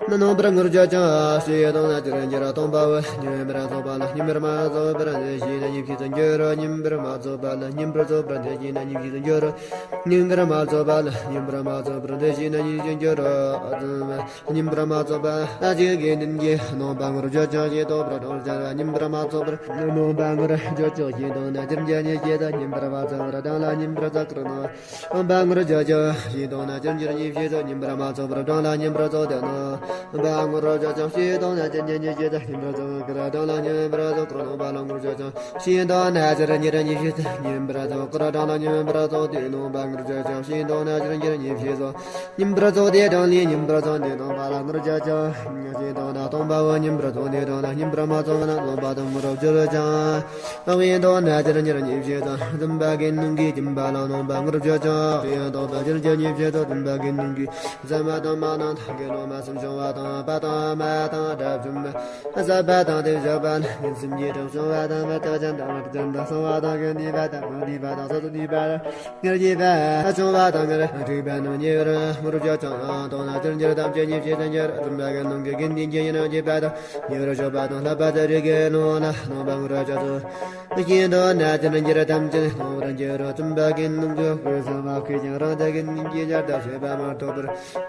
རྣམ་པར་ངོར་བརྗོད་ཀྱང་ཞེས་དོགས་ན་ཅིར་འགྱུར་སྟོང་པའོ། སྙོམས་པར་རྫོགས་པ་ལ་སྙོམས་པར་མ་རྫོགས་པར་འདི་ཞེས་ན་ཉེར་བཞི་ཚོགས་འགྱུར་རོ། སྙོམས་པར་མ་རྫོགས་པ་ལ་སྙོམས་པར་རྫོགས་པར་འདི་ཞེས་ན་ཉེར་བཞི་ཚོགས་འགྱུར་རོ། སྙོམས་པར་མ་རྫོགས་པ་ལ་སྙོམས་པར་མ་རྫོགས་པར་འདི་ཞེས་ན་ཉེར་བཞི་ཚོགས་འགྱུར་རོ། སྙོམས་པར་མ་རྫོགས་པ་ལ་ཅིག་དགེ་འདུན་གྱིས་རྣམ་པ་ངོར་བརྗོད་ཀྱང་ཞེས་དོགས་པར་གྲོང་བྱ་བ། སྙོམས་པར་མ་རྫོགས་པར་རྣམ་པ་ངོར་བརྗོད་ཀྱང་ཞེས་དོགས་ན་ཅིར་འགྱུར་ཉེར་བཞི་ཚོགས། སྙོམས་པར་མ་རྫོགས་པར་གྲོང་ལ་སྙོམས་པར་རྫོགས་ཀྱང་རྣམ་པ་ངོར་བརྗོད་ཀྱང་ཞེས་དོགས་ན་ཅིར་འགྱུར་ཉེར་བཞི་ཚོགས། སྙོམས་པར་མ་རྫོགས་པར་གྲོང་ལ་སྙོམས་པར་རྫོགས་ཏེ་རྣམ་པ་ངོར་བརྗོད་ཀྱང་ཞེས་དོགས་ན་ཅིར་འགྱུར་ཉེར་བཞི་ཚོགས། སྙོམས་པར་རྫོགས་པར་གྲོང་ལ་སྙོམས་པར་རྫོགས་ཀྱང་རྣམ་པ་ངོར་བརྗོད་ཀྱང་ཞེས་དོགས་ན་ཅིར་འགྱུར་ཉེར་བཞི་ཚོགས། སྙོམས་པར་རྫོགས་པར་གྲོང་ལ་སྙོམས་པར་རྫོགས་ཏེ་རྣམ་པ་ངོར་བརྗོད་ཀྱང་ཞེས་དོགས་ན་ཅིར་འགྱུར་ཉེར་བཞི་ཚོགས། སྙོམས་པར་རྫོགས་ཏེ་གྲོང་ལས་སྙོམས་པར་རྫོགས་ཏེ་རྣམ་པ་ལ་ངོར་བརྗོད་ཀྱང་ཞེས་དོགས་ན་སྟོང་པའོ། སྙོམས་པར་རྫོགས་ཏེ་གྲོང་ལ་སྙོམས་པར་མ་རྫོགས་པ་ན་རྣམ་པ་དང་ངོར་བརྗོད་ཀྱང་ཞེས་དོགས་ན་ཅིར་འགྱུར་ཉེར་བཞི་ཚོགས། ཙམ་པ་དགེ་སློང་གིས་སྦྱིན་པ་ལ་རྣམ་པ་ངོར་བརྗོད་ཀྱང་ཞེས་དོགས་པ་ཅིར་འགྱུར་ཉེར་བཞི་ཚོགས། ཙམ་པ་དགེ་སློང་གིས་ཟ་མ་དང་མ་ནང་དགེ་སློང་མ་གསུམ་བྱུང་བ་དང་པ་དང་མ་དང་དགྲ་བཅོམ་པ་ཟ་བ་དང་དེ་བཞག་པ་ལ་ངན་སེམས་ཀྱི་གྲངས་བྱུང་བ་དང་མི་མཐོ་ཅན་དང་མི་མཐོ་ཅན་དུ་སོང་བ་དང་གི་ནུས་པ་དང་མི་ནུས་པ་དང་སོ་སོ་ནུས་པ་ངར་ཉེས་པ་བྱུང་བ་དང་ངར་འཁྲིག་པ་རྣམས་ཉེ་བར་ངོར་བརྗོད་ཀྱང་དོགས་ན་ཅིར་འགྱུར་ཐམས་ཅད་ཉེར་བཞི་ཚོགས་འགྱུར། ཙམ་པ་དགེ་སློང་གིས་དགེ་འདུན་གྱི་ཡིན་རང་བྱེད་པ་དང་ཉེ་བར་སྤྱོད་པ་དང་བསླབ་པ་དེ་རིགས་དགེ་སློང་ལ་རྣམ་པ་ངོར་བརྗོད་ཀྱང་ཞེས་དོགས་ན་ཅིར་འགྱུར་ཐམས་ཅད་སྟོང་པར་འགྱུར་རོ། ཙམ་པ་དགེ་སློང་གིས་སྐུ་གསུམ་མ་བསྐུལ་ཀྱང་རང་དེ་དགེ་འདུན་གྱི་ཞལ་དུ་བཞེས་པ་མ་ཐོབ་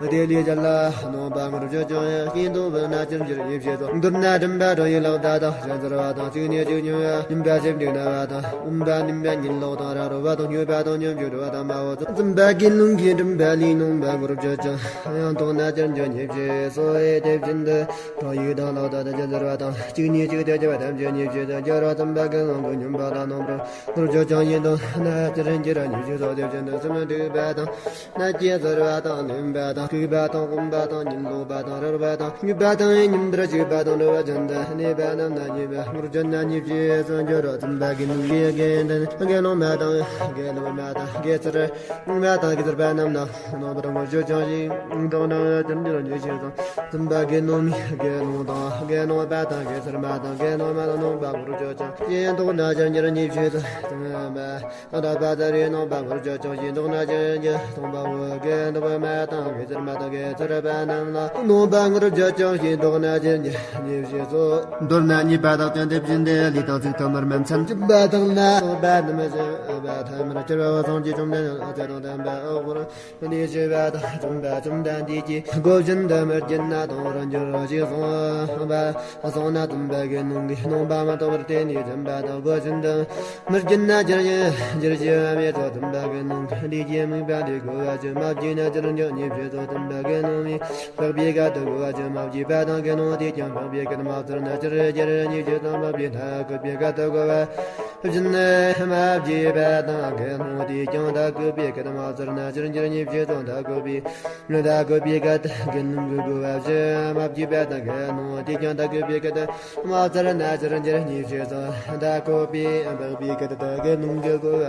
པར་དེ་ལས་གཞན་ལ་རྣམ་པ་ངོར་ ཅང་ཡང་སྐྱིད་སྡུག་བུ་ན་ཅིར་འགྱུར་ཉེས་བྱས་སོ། མདོར་ན་སྒྲིམ་པ་དྲང་ཡིག་ལག་བརྡ་དང་བྱ་ཟེར་བ་དང་གཅིག་ནས་གཅིག་ཉུང་བ་སྙོམས་པ་ཞིབ་འགྲིག་ན་བ་དང་འོན་པ་ནིམ་པ་ཉིན་ལོག་དང་ར་རོ་བ་དང་སྙོད་པ་དང་སྙོམས་འཇུག་འགྲོ་བ་དང་མ་འོ་ཙམ་པ་དགེ་སློང་གིས་སྒྲིམ་པ་ལས་ནོངས་པ་ངོར་བརྗོད་ཅིང་ཡང་དག་ན་ཅིར་འགྱུར་ཉེས་བྱས་སོ། ཨེ་དེ་བཞིན་དུ་དྲང་ཡིག་དང་ལག་བརྡ་དང་བྱ་ཟེར་བ་དང་གཅིག་ནས་གཅིག་ཏུ་སྐྱེ་བ་ཐམས་ཅད་ཉེས་བྱས་སོ། འགྱུར་བ་ཙམ་པ་དགེ་སློང་གིས་སྙོམས་པ་ལ་ནོངས་པར་ངོར་བརྗོད་ཅིང་ཡིན་དང་ན་ཅིར་འགྱུར་ཉེས་བྱས་སོ། དེ་བཞིན་དུ་སུམ་འགྲིག་པ་དང་། ན་སྐྱེ་ཟེར་བ་དང་ནིམ་པ་དང་ལྐུགས་པ་དང་འོན་པ་དང་ཉིན་ལོག་པ་དང་རར་བ་དང་སྙོད་པ་དང་ཉིན་པར་ཞུགས་པ་དང་འགྲོ་བ་ཅན་དུ་གནས་པ་རྣམས་ན་ཉེས་པ་ངོར་བརྗོད་ན་ཉེས་བྱས་སོ། འགྱུར་བ་ཙམ་པ་དགེ་སློང་གིས་དགེ་འདུན་དགེ་སློང་མ་དང་དགེ་སློང་མ་དང་དགེ་ཚུལ་མ་དང་དགེ་ཚུལ་པ་རྣམས་ན་ནོངས་པར་ངོར་བརྗོད་ཅིང་ཡིན་དང་ན་ཅིར་འགྱུར་ཉེས་བྱས་སོ། ཙམ་པ་དགེ་སློང་མའི་དགེ་སློང་དང་དགེ་སློང་པ་དང་དགེ་ཚུལ་མ་དང་དགེ་སློང་མ་ལ་ནོངས་པ་ངོར་བརྗོད་ཅིང་ཡིན་དང་ན་ཅིར་འགྱུར་ཉེས་བྱས་སོ། ཙམ་པ། ཨ་ད་པ་ཙ་རེ་ནང་པ་ངོར་བརྗོད་ཅིང་ཡིན་དང་ན་ཅིར་འགྱུར་སྟོང་པའོ། དགེ་འདུན་མ་དང་དགེ་ཚུལ་མ་དང་དགེ་ཚུལ་པ་རྣམས་ལ་ནོངས་པ་ངོར་བརྗོད་ཅིང་ཡིན་དང་ན་ཅིར་འགྱུར་ཉེས་བྱས་སོ། མདོར་ན་ཉེས་པ་དག་ཅིང་དེ་བཞིན་ཏེ་ལུས་དང་ཚིག་ཐོག་མར་མ་འཚམ་གྱི་པ་དང་ན་སོགས་པ་རྣམས་ཞི་བ་ཐ་མར་གྱུར་པའོ། སངས་རྒྱས་བཅོམ་ལྡན་འདས་ལ་ཚེ་དང་ལྡན་པ་འོག་བར་ལས་ཞི་བ་དང་འཇམ་པ་བཅོམ་ལྡན་འདས་ཀྱིས་སྒོ་བཞིན་དུ་མི་བརྒྱུད་ན་དང་རུ་འགྱུར་ཞེས་གསུངས་པ། གསུངས་ན་ཙམ་པ་དགེ་སློང་གིས་ནོངས་པ་མ་ཐོབ་པར་བརྟེན་ནས་འཇམ་པ་དང་སྒོ་བཞིན་དུ་མི་བརྒྱུད་ན་ཅིར་འགྱུར་ཞེས་པ་མེད་དོ། ཙམ་པ་དགེ་སློང་གིས་ལུས་ཀྱི་དམིགས་པ་འདི་གོ་བ་ཅིན་མ་བརྒྱུད་ན་ཅིར་འགྱུར་ཉེས་བྱས་སོ། ཙམ་པ་དགེ་སློང་མའི་བཀག་པའི་སྐད་དུ་གོ་བ་ཅིན་མ་བརྒྱུད་པ་དང་དགེ་སློང་དེས་ཀྱང་བཀག་པའི་སྐད་མ་བཙིར་ན་ཅིར་འགྱུར་ཉེས་བྱས་སོ། མ་བརྒྱུད་ན་བཀག་པའི་སྐད་དུ་གོ་བ་བཞིན་མ་བརྒྱུད་པ་དང་དགེ་སློང་དེས་ཀྱང་ད་གོ་བའི་སྐད་མ་བཙིར་ན་ཅིར་འགྱུར་ཉེས་བྱས་སོ། ད་གོ་བའི་ད་གོ་བའི་སྐད་དགེ་སློང་གི་གོ་བ་བཞིན་མ་བརྒྱུད་པ་དང་དགེ་སློང་དེས་ཀྱང་ད་གོ་བའི་སྐད་མ་བཙིར་ན་ཅིར་འགྱུར་ཉེས་བྱས་སོ། ད་གོ་བའི་བཀག་པའི་སྐད་དགེ་སློང་གི་གོ་བ་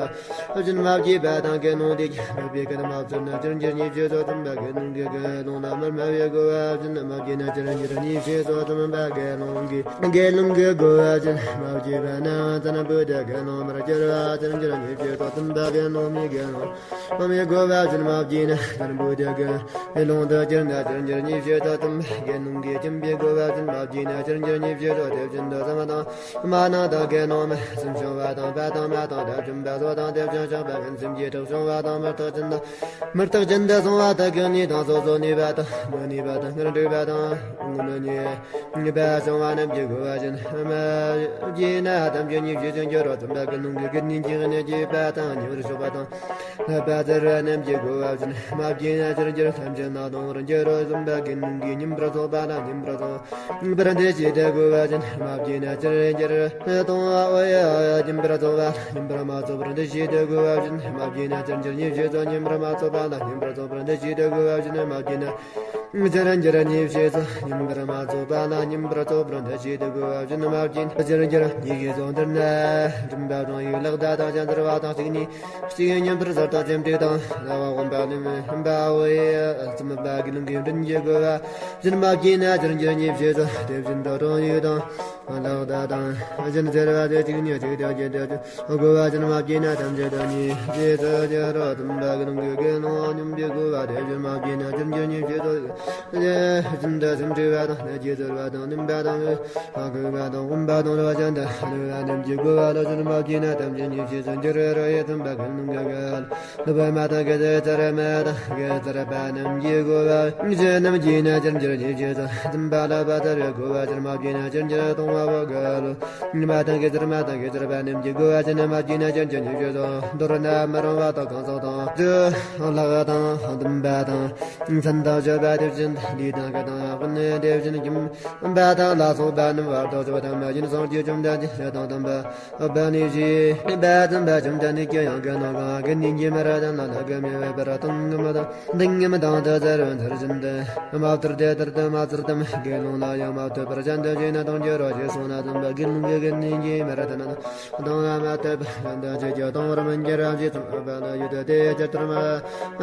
བཞིན་མ་བརྒྱུད་པ་དང་དགེ་སློང་དེས་ཀྱང་བཀག་པའི་སྐད་མ་བཙིར་ན་ཅིར་འགྱུར་ཉེས་བྱས་སོ། ཙམ་པ་དགེ་སློང་གིས་དགེ་སློང་ལ་མར་སྨྲ་བའི་གོ་བ་བཞིན་མ་བརྒྱུད་ན་ཅིར་འགྱུར་ཉེས་བྱས་སོ། ཙམ་པ་དགེ་སློང་གིས་དགེ་སློང་གི་གོ་བ་བཞིན་མ་བརྒྱུད་པ་ན་ཙ་ན་བུ་དེ་དགེ་སློང་མར་གྱུར་པ་ཅིར་འགྱུར་ཉེས་བྱས་སོ། ཙམ་པ་དགེ་སློང་མའི་དགེ་སློང་མའི་གོ་བ་བཞིན་མ་བརྒྱུད་ན་ཙ་ན་བུ་དེ་དགེ་སློང་དུ་གྱུར་ན་ཅིར་འགྱུར་ཉེས་བྱས་སོ། ཙམ་པ་དགེ་སློང་གིས་སྦྱིན་པའི་གོ་བ་བཞིན་མ་བརྒྱུད་ན་ཅིར་འགྱུར་ཉེས་བྱས་སོ། དེ་བཞིན་དུ་བསམ་པ་དང་མ་ནང་དང་དགེ་སློང་མ་སེམས་བྱུང་བ་དང་པ་དང་མ་དང་དགྲ་བཅོམ་པ་སོགས་དང་དེ་བཞིན་གཤེགས་པ་ཀུན་སེམས་ཀྱི་ཐོག་བྱུང་བ་དང་མུ་སྟེགས་ཅན་དང་མུ་སྟེགས་ཅན་དུ་སོང་བ་དག་གི་ནུས་དང་སོ་སོ་ནུས་པ་དང་མི་ནུས་པ་དང་སྔར་འགྲིག་པ་དང་སྔོན་ནུས་པ་བྱུང་བ་རྣམས་ཀྱི་གོ་བ་བཞིན་མ་བརྒྱུད་ན་ཐམས་ཅད་ཉེས་བྱས་སུ་འགྱུར་རོ། ཙམ་པ་དགེ་སློང་གིས་དགེ་འདུན་གྱི་གནས་བརྒྱུད་པ་དང་ཉེ་བར་ཞོག་པ་དང་ལྷག་པ་ཟེར་བ་རྣམས་ཀྱི་གོ་བ་བཞིན་མ་བརྒྱུད་ན་ཅིར་འགྱུར་ཐམས་ཅད་ན་གཏོང་བར་འགྱུར་རོ། ཙམ་པ་དགེ་སློང་གིས་ཉིན་པར་ཚོགས་པ་ལ་ཉིན་པར་ཚོགས་པར་འདི་ཞེས་དེ་གོ་བ་ཅན་མ་བགྱིས་ན་ཅིར་འགྱུར། གཏོང་བ་འོ་ཡ་ཉིན་པར་ཚོགས་པ་ཉིན་པར་མ་ཚོགས་པར་འདི་ཞེས་དེ་གོ་བ་ཅན་མ་བགྱིས་ན་ཅིར་འགྱུར། ཉིན་ཞེས་སོ། ཉིན་པར་མ་ཚོགས་པ་ལ་ཉིན་པར་ཚོགས་པར་འདི་ཞེས་དེ་གོ་བ་ཅན་མ་བགྱིས་ན་ཅིར་འགྱུར། ཉིན་ཞེས་སོ། ཉིན་པར་མ་ཚོགས་པ་ལ་ཉིན་པར་ཚོགས་པར་འདི་ཞེས་དེ་གོ་བ་ཅན་མ་བགྱིས་ན་ཅིར་འགྱུར། ཉིན་ཞེས་སོ། འདིར་ན་སྒྲིམ་པ་དང་ཡུལ་ལག་བརྡ་དང་བྱ་འཚལ་བ་དང་གཅིག་ནས་གཅིག་ཉིན་པར་གསལ་དང་སེམས་སྡུག་དང་རྣ་བ་འོན་པ་ལུས་མི་འོན་པའོ། ཡ་ཙམ་པ་དགེ་སློང་གིས་མགྲིན་གྱི་གོ་བ་བཞིན་མ་བགྱིས་ན་ཅིར་འགྱུར། ཉིན་ཞེས་སོ། དེ་བཞིན་དུ་དྲང་ཡིག་དང་ལག་བརྡ་དང་བཞིན་ཟེར་བ་དེ་གཅིག་ནས་གཅིག་ཏུ་བརྒྱུད་དེ་གོ་བ་བཞིན་མ་བགྱིས་ན་ཐམས་ཅད་དུ་ཉེས་བྱས་སོ། ཅི་རོ་ཙམ་པ་དགེ་སློང་གིས་དགེ་སློང་སྙོམས་པའི་གོ་བ་དེ་བཞིན་མ་བགྱིས་ན་ཅིར་འགྱུར། ཉིན་ཞེས་སོ། དེ་བཞིན་དུ་སེམས་འཁྲུལ་བ་དང་ནད་ཀྱིས་གསོད་པ་དང་ནིམ་པ་དང་ལྐུགས་པ་དང་འོན་པ་དང་རོ་ཅན་དུ་ལུས་པ་རྣམས་ཀྱི་གོ་བ་ལ་བཞིན་མ་བགྱིས་ན་ཐམས་ཅད་ཉེས་བྱས་སུ་འགྱུར་རོ། ཡ་ཙམ་པ་དགེ་སློང་གིས་དགེ་ལུ་བ་མ་དང་དགེ་ཚུལ་མ་དང་དགེ་ཚུལ་པ་རྣམས་ཀྱི་གོ་བ་ཅན་རྣམས་བགྱིས་ན་ཅིར་འགྱུར། ཉེས་བྱས་སོ། ཙམ་པ་ལ་བ་ཚར་བའི་གོ་བ་ཅན་མ་བགྱིས་ན་ཅིར་འགྱུར། གཏོང་བ་བོ་དགེ་ལུ་མ་དང་དགེ་ཚུལ་མ་དང་དགེ་ཚུལ་པ་རྣམས་ཀྱི་གོ་བ་ཅན་མ་བགྱིས་ན་ཅིར་འགྱུར། ཉེས་བྱས་སོ། མདོར་ན་མི་རུང་བ་དང་གང་ཟག་དང་ལྷག་དང་འདུན་པ་དང་མཚན་དང་སྤྱོད་པ་དེ་བཞིན་ལུས་དང་སྐད་དང་ཡང་ཀུན་ནས་དེ་བཞིན་གྱི་འབའ་ཐང་ལ་སོགས་པ་རྣམས་བར་དུ་གཅོད་དང་མ་ཡིན་སངས་རྒྱས་བཅོམ་ལྡན་འདས་དང་དམ་པ་ཨ་བ་ནི་ཞེས་པ་ཙམ་པ་བཅོམ་ལྡན་འདས་ཀྱི་ཡང་གི་ནང་གང་གི་ནི་གྱི་མི་ར་དང་ལ་ལ་གི་མི་བས་པར་དང་གི་མི་དང་འདི་ངི་མི་དང་དུ་ཟེར་བ་ཚར་བཞིན་དུ་མ་བཏུར་དེ་ལྟར་དུ་མ་ཚུར་དམ་དགེ་སློང་ལ་ཡང་མ་ཐོས་པར་གཞན་དུ་བྱས་ན་དང་འགྱུར་རོ་ཞེས་གསུངས་ན། ཙམ་པ་དགེ་སློང་གིས་གི་ནི་གྱི་མི་ར་དང་ལ་དང་ལ་མ་ཐོས་པར་གཞན་དུ་བྱས་ཀྱང་དང་བར་མི་འགྱུར་རམ་ཞེས་གསུངས་པ་ལ་ཡུལ་དུ་དེ་ཇི་ལྟར་མ་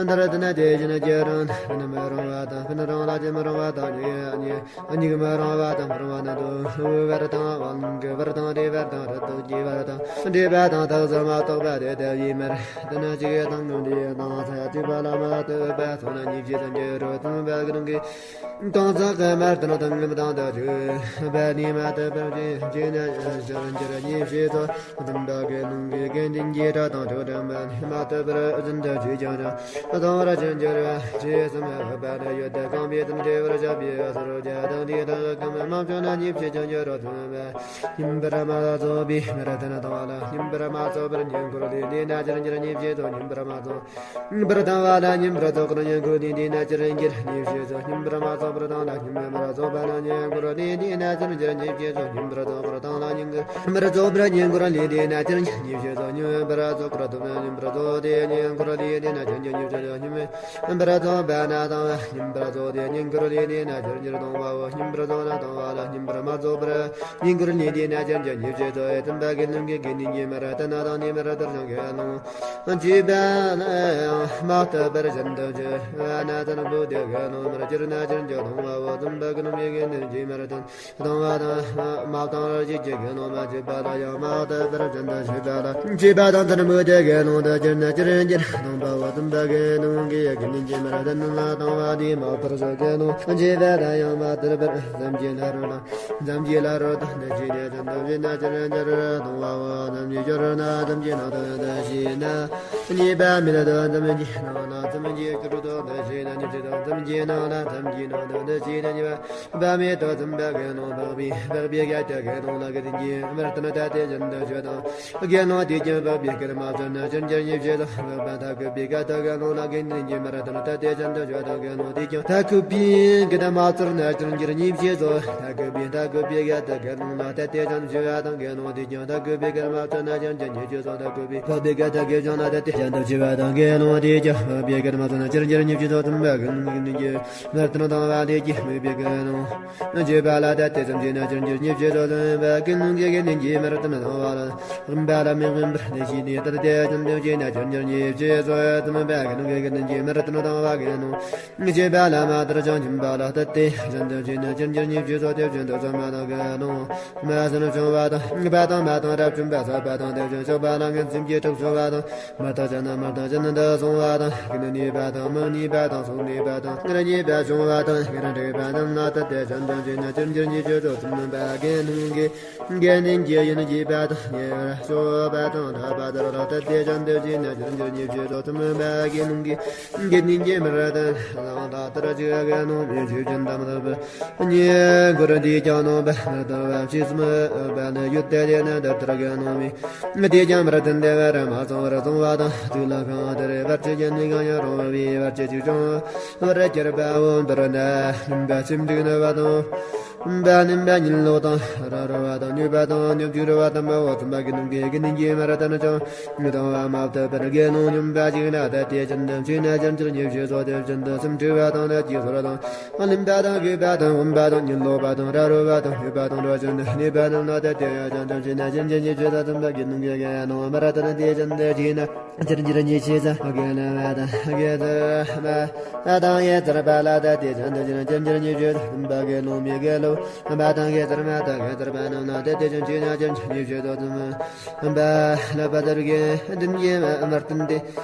འདར་དུ་ན་དེ་བཞིན་གྱི་རང་ཕན་མི་རུང་བ་དང་ཕན་རུང་ལ་ཅི་མི་རུང་བ་དང་ཉེ་ཉེ། གཉིས་མ་རུང་བ་དང་མ་རུང་བ་ན་དུ་བར་དང་དབང་གི་བར་དང་འབྲས་བར་དང་རབ་ཏུ་སྐྱེ་བར་དང་འབྲས་བ་དང་ཐག་ཟུར་མ་གཏོགས་པ་དེ་ལྟ་བུའི་མར་དུ་ན་ཅིག་དང་ངམ་དེ་དང་ས་ཡ་གཅིག་པ་ལ་མ་ཐུབ་པ་སོང་ན་ཉིས་བརྒྱ་དང་འགྱུར་རོ། ཙམ་པ་དགེ་སློང་གིས་དང་ས་ག་མར་དུ་ན་དང་ངམ་དང་དུ་ཅིག་པ་ནི་མ་ཐུབ་པར་བྱེད་ན་ཞར་འགྱུར་ཉེས་བྱས་སོ། ཙམ་པ་དགེ་སློང་གིས་ དགེ་འདུན་གྱི་གྲལ་དང་ཁྲིད་དྲངས་པ་ནི། མ་ཐུབ་པར་རྒྱུན་དུ་ཆོས་ཀྱང་ཀྱང་། གཏོང་བར་བྱོན་གྱུར་པ་ཆོས་གསུམ་འོད་པ་ལ། ཡུལ་དུ་གང་པའི་དོན་བྲི་བར་བྱ་བའི་སོར་བརྒྱ་དང་། དེ་དག་གམ་མ་བྱུང་ན་ཉེས་བྱས་ཀྱང་འགྱུར་རོ་གསུངས་པས། ཉིན་པར་མ་རྫོགས་པའི་མི་རྟེན་བཏང་བ་ལ། ཉིན་པར་མ་རྫོགས་པར་བསྙེན་བཀུར་ལས་འདས་ན་ཅིར་འགྱུར། ཉེས་བྱས་སོ། ཉིན་པར་མ་རྫོགས་པར་བཏང་བ་ལ། ཉིན་པར་རྫོགས་པར་བསྙེན་བཀུར་ལས་འདས་ན་ཅིར་འགྱུར། ཉེས་བྱས་སོ། ཉིན་པར་མ་རྫོགས་པར་བཏང་ལ། ཉིན་པར་མ་རྫོགས་པ་ལ་བསྙེན་བཀུར་ལས་འདས་ན་ཅིར་འགྱུར། ཉེས་བྱས་སོ། ཉིན་པར་རྫོགས་པར་བཏང་ལ། ཉིན་པར་རྫོགས་པར་བསྙེན་བཀུར་ལས་འདས་ན་ཅིར་འགྱུར། ཉེས་བྱས་སོ། ཉིན་པར་རྫོགས་པར་བཏང་ལ། ཉིན་པར་རྫོགས་ཏེ་བསྙེན་བཀུར་ལས་འདས་ན་ཅིར་འགྱུར། ཉེས་བྱས་སོ། ཉིན་པར་རྫོགས་པ་ན་བཏང་བ། ཉིན་པར་རྫོགས་ཏེ་བསྙེན་བཀུར་ལས་འདས་ན་ཅིར་འགྱུར། གཏོང་བའོ། ཉིན་པར་རྫོགས་ན་བཏང་བ་ལ། ཉིན་པར་མ་རྫོགས་པར་བསྙེན་བཀུར་ལས་འདས་ན་ཅིར་འགྱུར། ཉེས་བྱས་སོ། དམ་པ་དགེ་སློང་གིས་དགེ་འདུན་གྱི་མི་རྟེན་དང་ནི་མི་རྟེན་ཀྱང་དགེ་སློང་བྱས་པ་ལ་ཡང་མ་ཐུབ་པར་རྒྱུན་དུ་བྱས་པ་ན་ཐར་པ་དེ་དགེ་སློང་མར་གྱུར་ན་ཅིར་འགྱུར། གཏོང་བའོ། དམ་པ་དགེ་སློང་གིས་དགེ་འདུན་གྱི་མི་རྟེན་བཏང་བ་དང་མ་བཏང་བར་བྱས་ཀྱི་དགེ་སློང་མ་བྱས་པ་ལ་ཡང་མ་ཐུབ་པར་རྒྱུན་དུ་བྱས་པ་ལ། བྱས་པ་དང་ཐར་པ་དེ་དགེ་སློང་དུ་གྱུར་ན་ཅིར་འགྱུར། གཏོང་བའོ། དམ་པ་དགེ་སློང་གིས་དགེ་འདུན་གྱི་མི་རྟེན་ལ་བཏང་བ་དེ་མ་ཐར་པ་དེ་དགེ་སློང་བྱས་པ་ལ་ཡང་མ་ཐར་པར་བསམ་གྱིས་ན་རོ་དང་། མཚམས་ཀྱི་ལ་རོ་དང་འདུ་བྱེད་ནས་ཙམ་དུ་བྱས་ན་ཅིར་འགྱུར། གཏོང་བའོ། མཚམས་ཀྱི་སྦྱོར་ན་མཚམས་ཀྱི་ནང་དུ་འདུ་བྱས་ན། གཉིས་པ་མིན་དུ་མཚམས་ཀྱི་ནང་ན་མཚམས་ཀྱི་སྦྱོར་དུ་འདུ་བྱས་ན། གཉིས་པ་དང་མཚམས་ཀྱི་ནང་ན་མཚམས་ཀྱི་ནང་དུ་འདུ་བྱས་ན། གཉིས་པ་མེད་དུ་དམ་པ་དགེ་སློང་འཕགས་པའི་འཕགས་པའི་རྒྱལ་དུ་དགེ་སློང་ལ་དགེ་འདུན་གྱི་མི་རྟེན་དད་དེ་ཅན་དུ་བྱོན་དང་། དགེ་སློང་དེས་ཀྱང་འཕགས་པའི་སྐད་མ་བཙལ་ན་ཅིར་འགྱུར། ཉེས་བྱས་སོ། འཕགས་པ་ཐད་རྒུད་པའི་སྐད་དུ་དགེ་སློང་ལ་དགེ་འདུན་གྱི་མི་རྟེན་དད་དེ་ཅན་དུ་བྱོན་དང་། དགེ་སློང་དེས་ཀྱང་ཐད་རྒུད་པའི་སྐད་མ་བཙལ་ན་ཅིར་འགྱུར། ཉེས་བྱས་སོ། ཐད་རྒུད་པའི་ཐད་རྒུད་པའི་སྐད་དུ་དགེ་སློང་ལ་དད་དེ་ཅན་དུ་བྱོན་པ་དང་། དགེ་སློང་དེས་ཀྱང་ཐད་རྒུད་པའི་སྐད་མ་བཙལ་ན་ཅིར་འགྱུར། ཉེས་བྱས་སོ། ཐད་རྒུད་པའི་འཕགས་པའི་སྐད་དུ་དགེ་སློང་ལ་དད་དེ་ཅན་དུ་བྱོན་པ་དང་། དགེ་སློང་དེས་ཀྱང་འཕགས་པའི་སྐད་མ་བཙལ་ན་ཅིར་འགྱུར། ཉེས་བྱས་སོ། དམ་པ་དགེ་སློང་གིས་དགེ་འདུན་གྱི་མི་རྟེན་བཏང་བ་དེས་ཀྱང་དམིགས་པའི་དགེ་སློང་བྱས་པ་ལ་དད་དེ་ཙམ་བྱས་ན་ཅིར་འགྱུར། ཉེས་བྱས་སོ། དམ་པ་དགེ་སློང་གིས་དགེ་འདུན་གྱི་མི་རྟེན་བཏང་བ་ལ་དམ་པ་ལ་མི་དབང་པར་དེ་བྱས་ནས་དད་དེ་ཙམ་དུ་བྱས་ན་ཅིར་འགྱུར། ཉེས་བྱས་སོ། དམ་པ་དགེ་སློང་གིས་དགེ་འདུན་གྱི་མི་རྟེན་བཏང་བ་དགེ་སློང་བྱས་པ་ལ་མ་དད་ཅིང་སྦྱིན་པ་ལ་དད་དེ་ཙམ་དུ་བྱས་ན་ཅིར་འགྱུར། ཉེས་བྱས་སོ། དེ་བཞིན་དུ་བསོད་མ་དང་དགེ་སློང་མ་བྱིན་བྱུང་བ་དང་། ཉེས་པ་དང་མ་དང་རབ་བྱུང་བ་བསགས་པ་དང་། དེ་བཞིན་གཤོག་པ་ལ་ངན་སེམས་ཀྱིས་དཀྲུགས་བྱུང་བ་དང་། མི་ལྟ་ཅན་དང་མི་ལྟ་ཅན་དུ་སོང་བ་དང་། གི་ནི་ནུས་པ་དང་མི་ནུས་པ་དང་སོགས་ནུས་པ་དང་ངར་ཉེས་པ་བྱུང་བ་དང་། ངར་འདྲེས་པ་རྣམས་ལ་དད་དེ་ཙམ་དུ་བྱས་ན་ཅིར་འགྱུར། ཉེས་བྱས་སོ། དམ་པ་དགེ་སློང་གིས་དགེ་འདུན་གྱི་ཡིད་བསྐྱོད་པ་དང་ཉེ་བར་གཤོག་པ་དང་འཐབ་པ་དེ་ལ་དད་དེ་ཙམ་དུ་བྱས་ན་ཅིར་འགྱུར། ཉེས་བྱས་སོ། དམ་པ་དགེ་སློང་གིས་དགེ་འདུན་གྱི་མི་རྟེན་བཏང་བ་ལ་དད་ཅིང་དགེ་སློང་མི་ཆོས་ཅན་དང་མི་ལྡན་པ་བསྙེན་བཀུར་དེས་ཀྱང་ནོངས་པ་མི་ལྡན་པ་ཕྱིས་སུ་མི་འོས་པ་ནི་ཡོད་དེ། དེ་ནི་འདི་ལྟར་དགེ་སློང་མའི་དེས་ཀྱང་མི་རྟེན་བདེ་བར་མ་སོང་བར་སོང་བ་དང་། ཚིག་ལ་གང་དེར་བར་ཆད་ཀྱི་ནི་གང་ཡང་རུང་བའི་བར་ཆད་ཅིག་བྱུང་བར་གྱུར་པའོ། མདོར་ན་སྨིན་པ་སེམས་འཁྲུགས་ནུས་པ་དང་། སྨིན་པ་སྨིན་པ་གཉིད་ལོག་དང་། ར་རོ་བ་དང་། མྱོས་པ་དང་། སྙོམས་འཇུག་རུ་བ་དང་པོའོ། དམ་པ་དགེ་སློང་གིས་དགེ་འདུན་གྱི་མི་རྟེན་ཀྱང་བཏང་བ་མ་ཐུབ་པར་དགེ་སློང་སྨྱོན་པ་ཅིག་ལ་དད་དེ་ཅན་དུ་བྱས་ན་ཅིར་འགྱུར། ཉེས་བྱས་སོ། དེ་བཞིན་དུ་སེམས་འཁྲུགས་པ་དང་། ནད་ཀྱི་སོ་ར་དང་། གླེན་པ་དང་། གོས་པ་དང་། འོན་པ་དང་། གཉིད་ལོག་པ་དང་། ར་རོ་བ་དང་། མྱོས་པ་དང་འདྲ་བ་ཅན་དུ་གནས་པ་རྣམས་ལ་དད་དེ་ཅན་དུ་བྱས་ན་ཅིར་འགྱུར། ཉེས་བྱས་སོ། དམ་པ་དགེ་སློང་གིས་དགེ་སློང་མི་རྟེན་དེ་ཅན་དུ་བྱས་ན་ཅིར་འགྱུར། ཉེས་བྱས་སོ། དགེ་སློང་བ་དང་། དགེ་སློང་མ་དང་དགེ་སློང་པ་ལ་དད་དེ་ཅན་དུ་བྱས་ན་ཅིར་འགྱུར། ཉེས་བྱས་སོ། དམ་པ་དགེ་སློང་མའི་དགེ་སློང་མ་དང་དགེ་སློང་མ་དང་དགེ་སློང་པ་རྣམས་ལ་དད་དེ་ཅན་དུ་བྱས་ན་ཅིར་འགྱུར། ཉེས་བྱས་སོ། དམ་པ་ལ་དཔལ་དུར་གྱི་འདུན་གྱི་མི་རྟེན་དེ་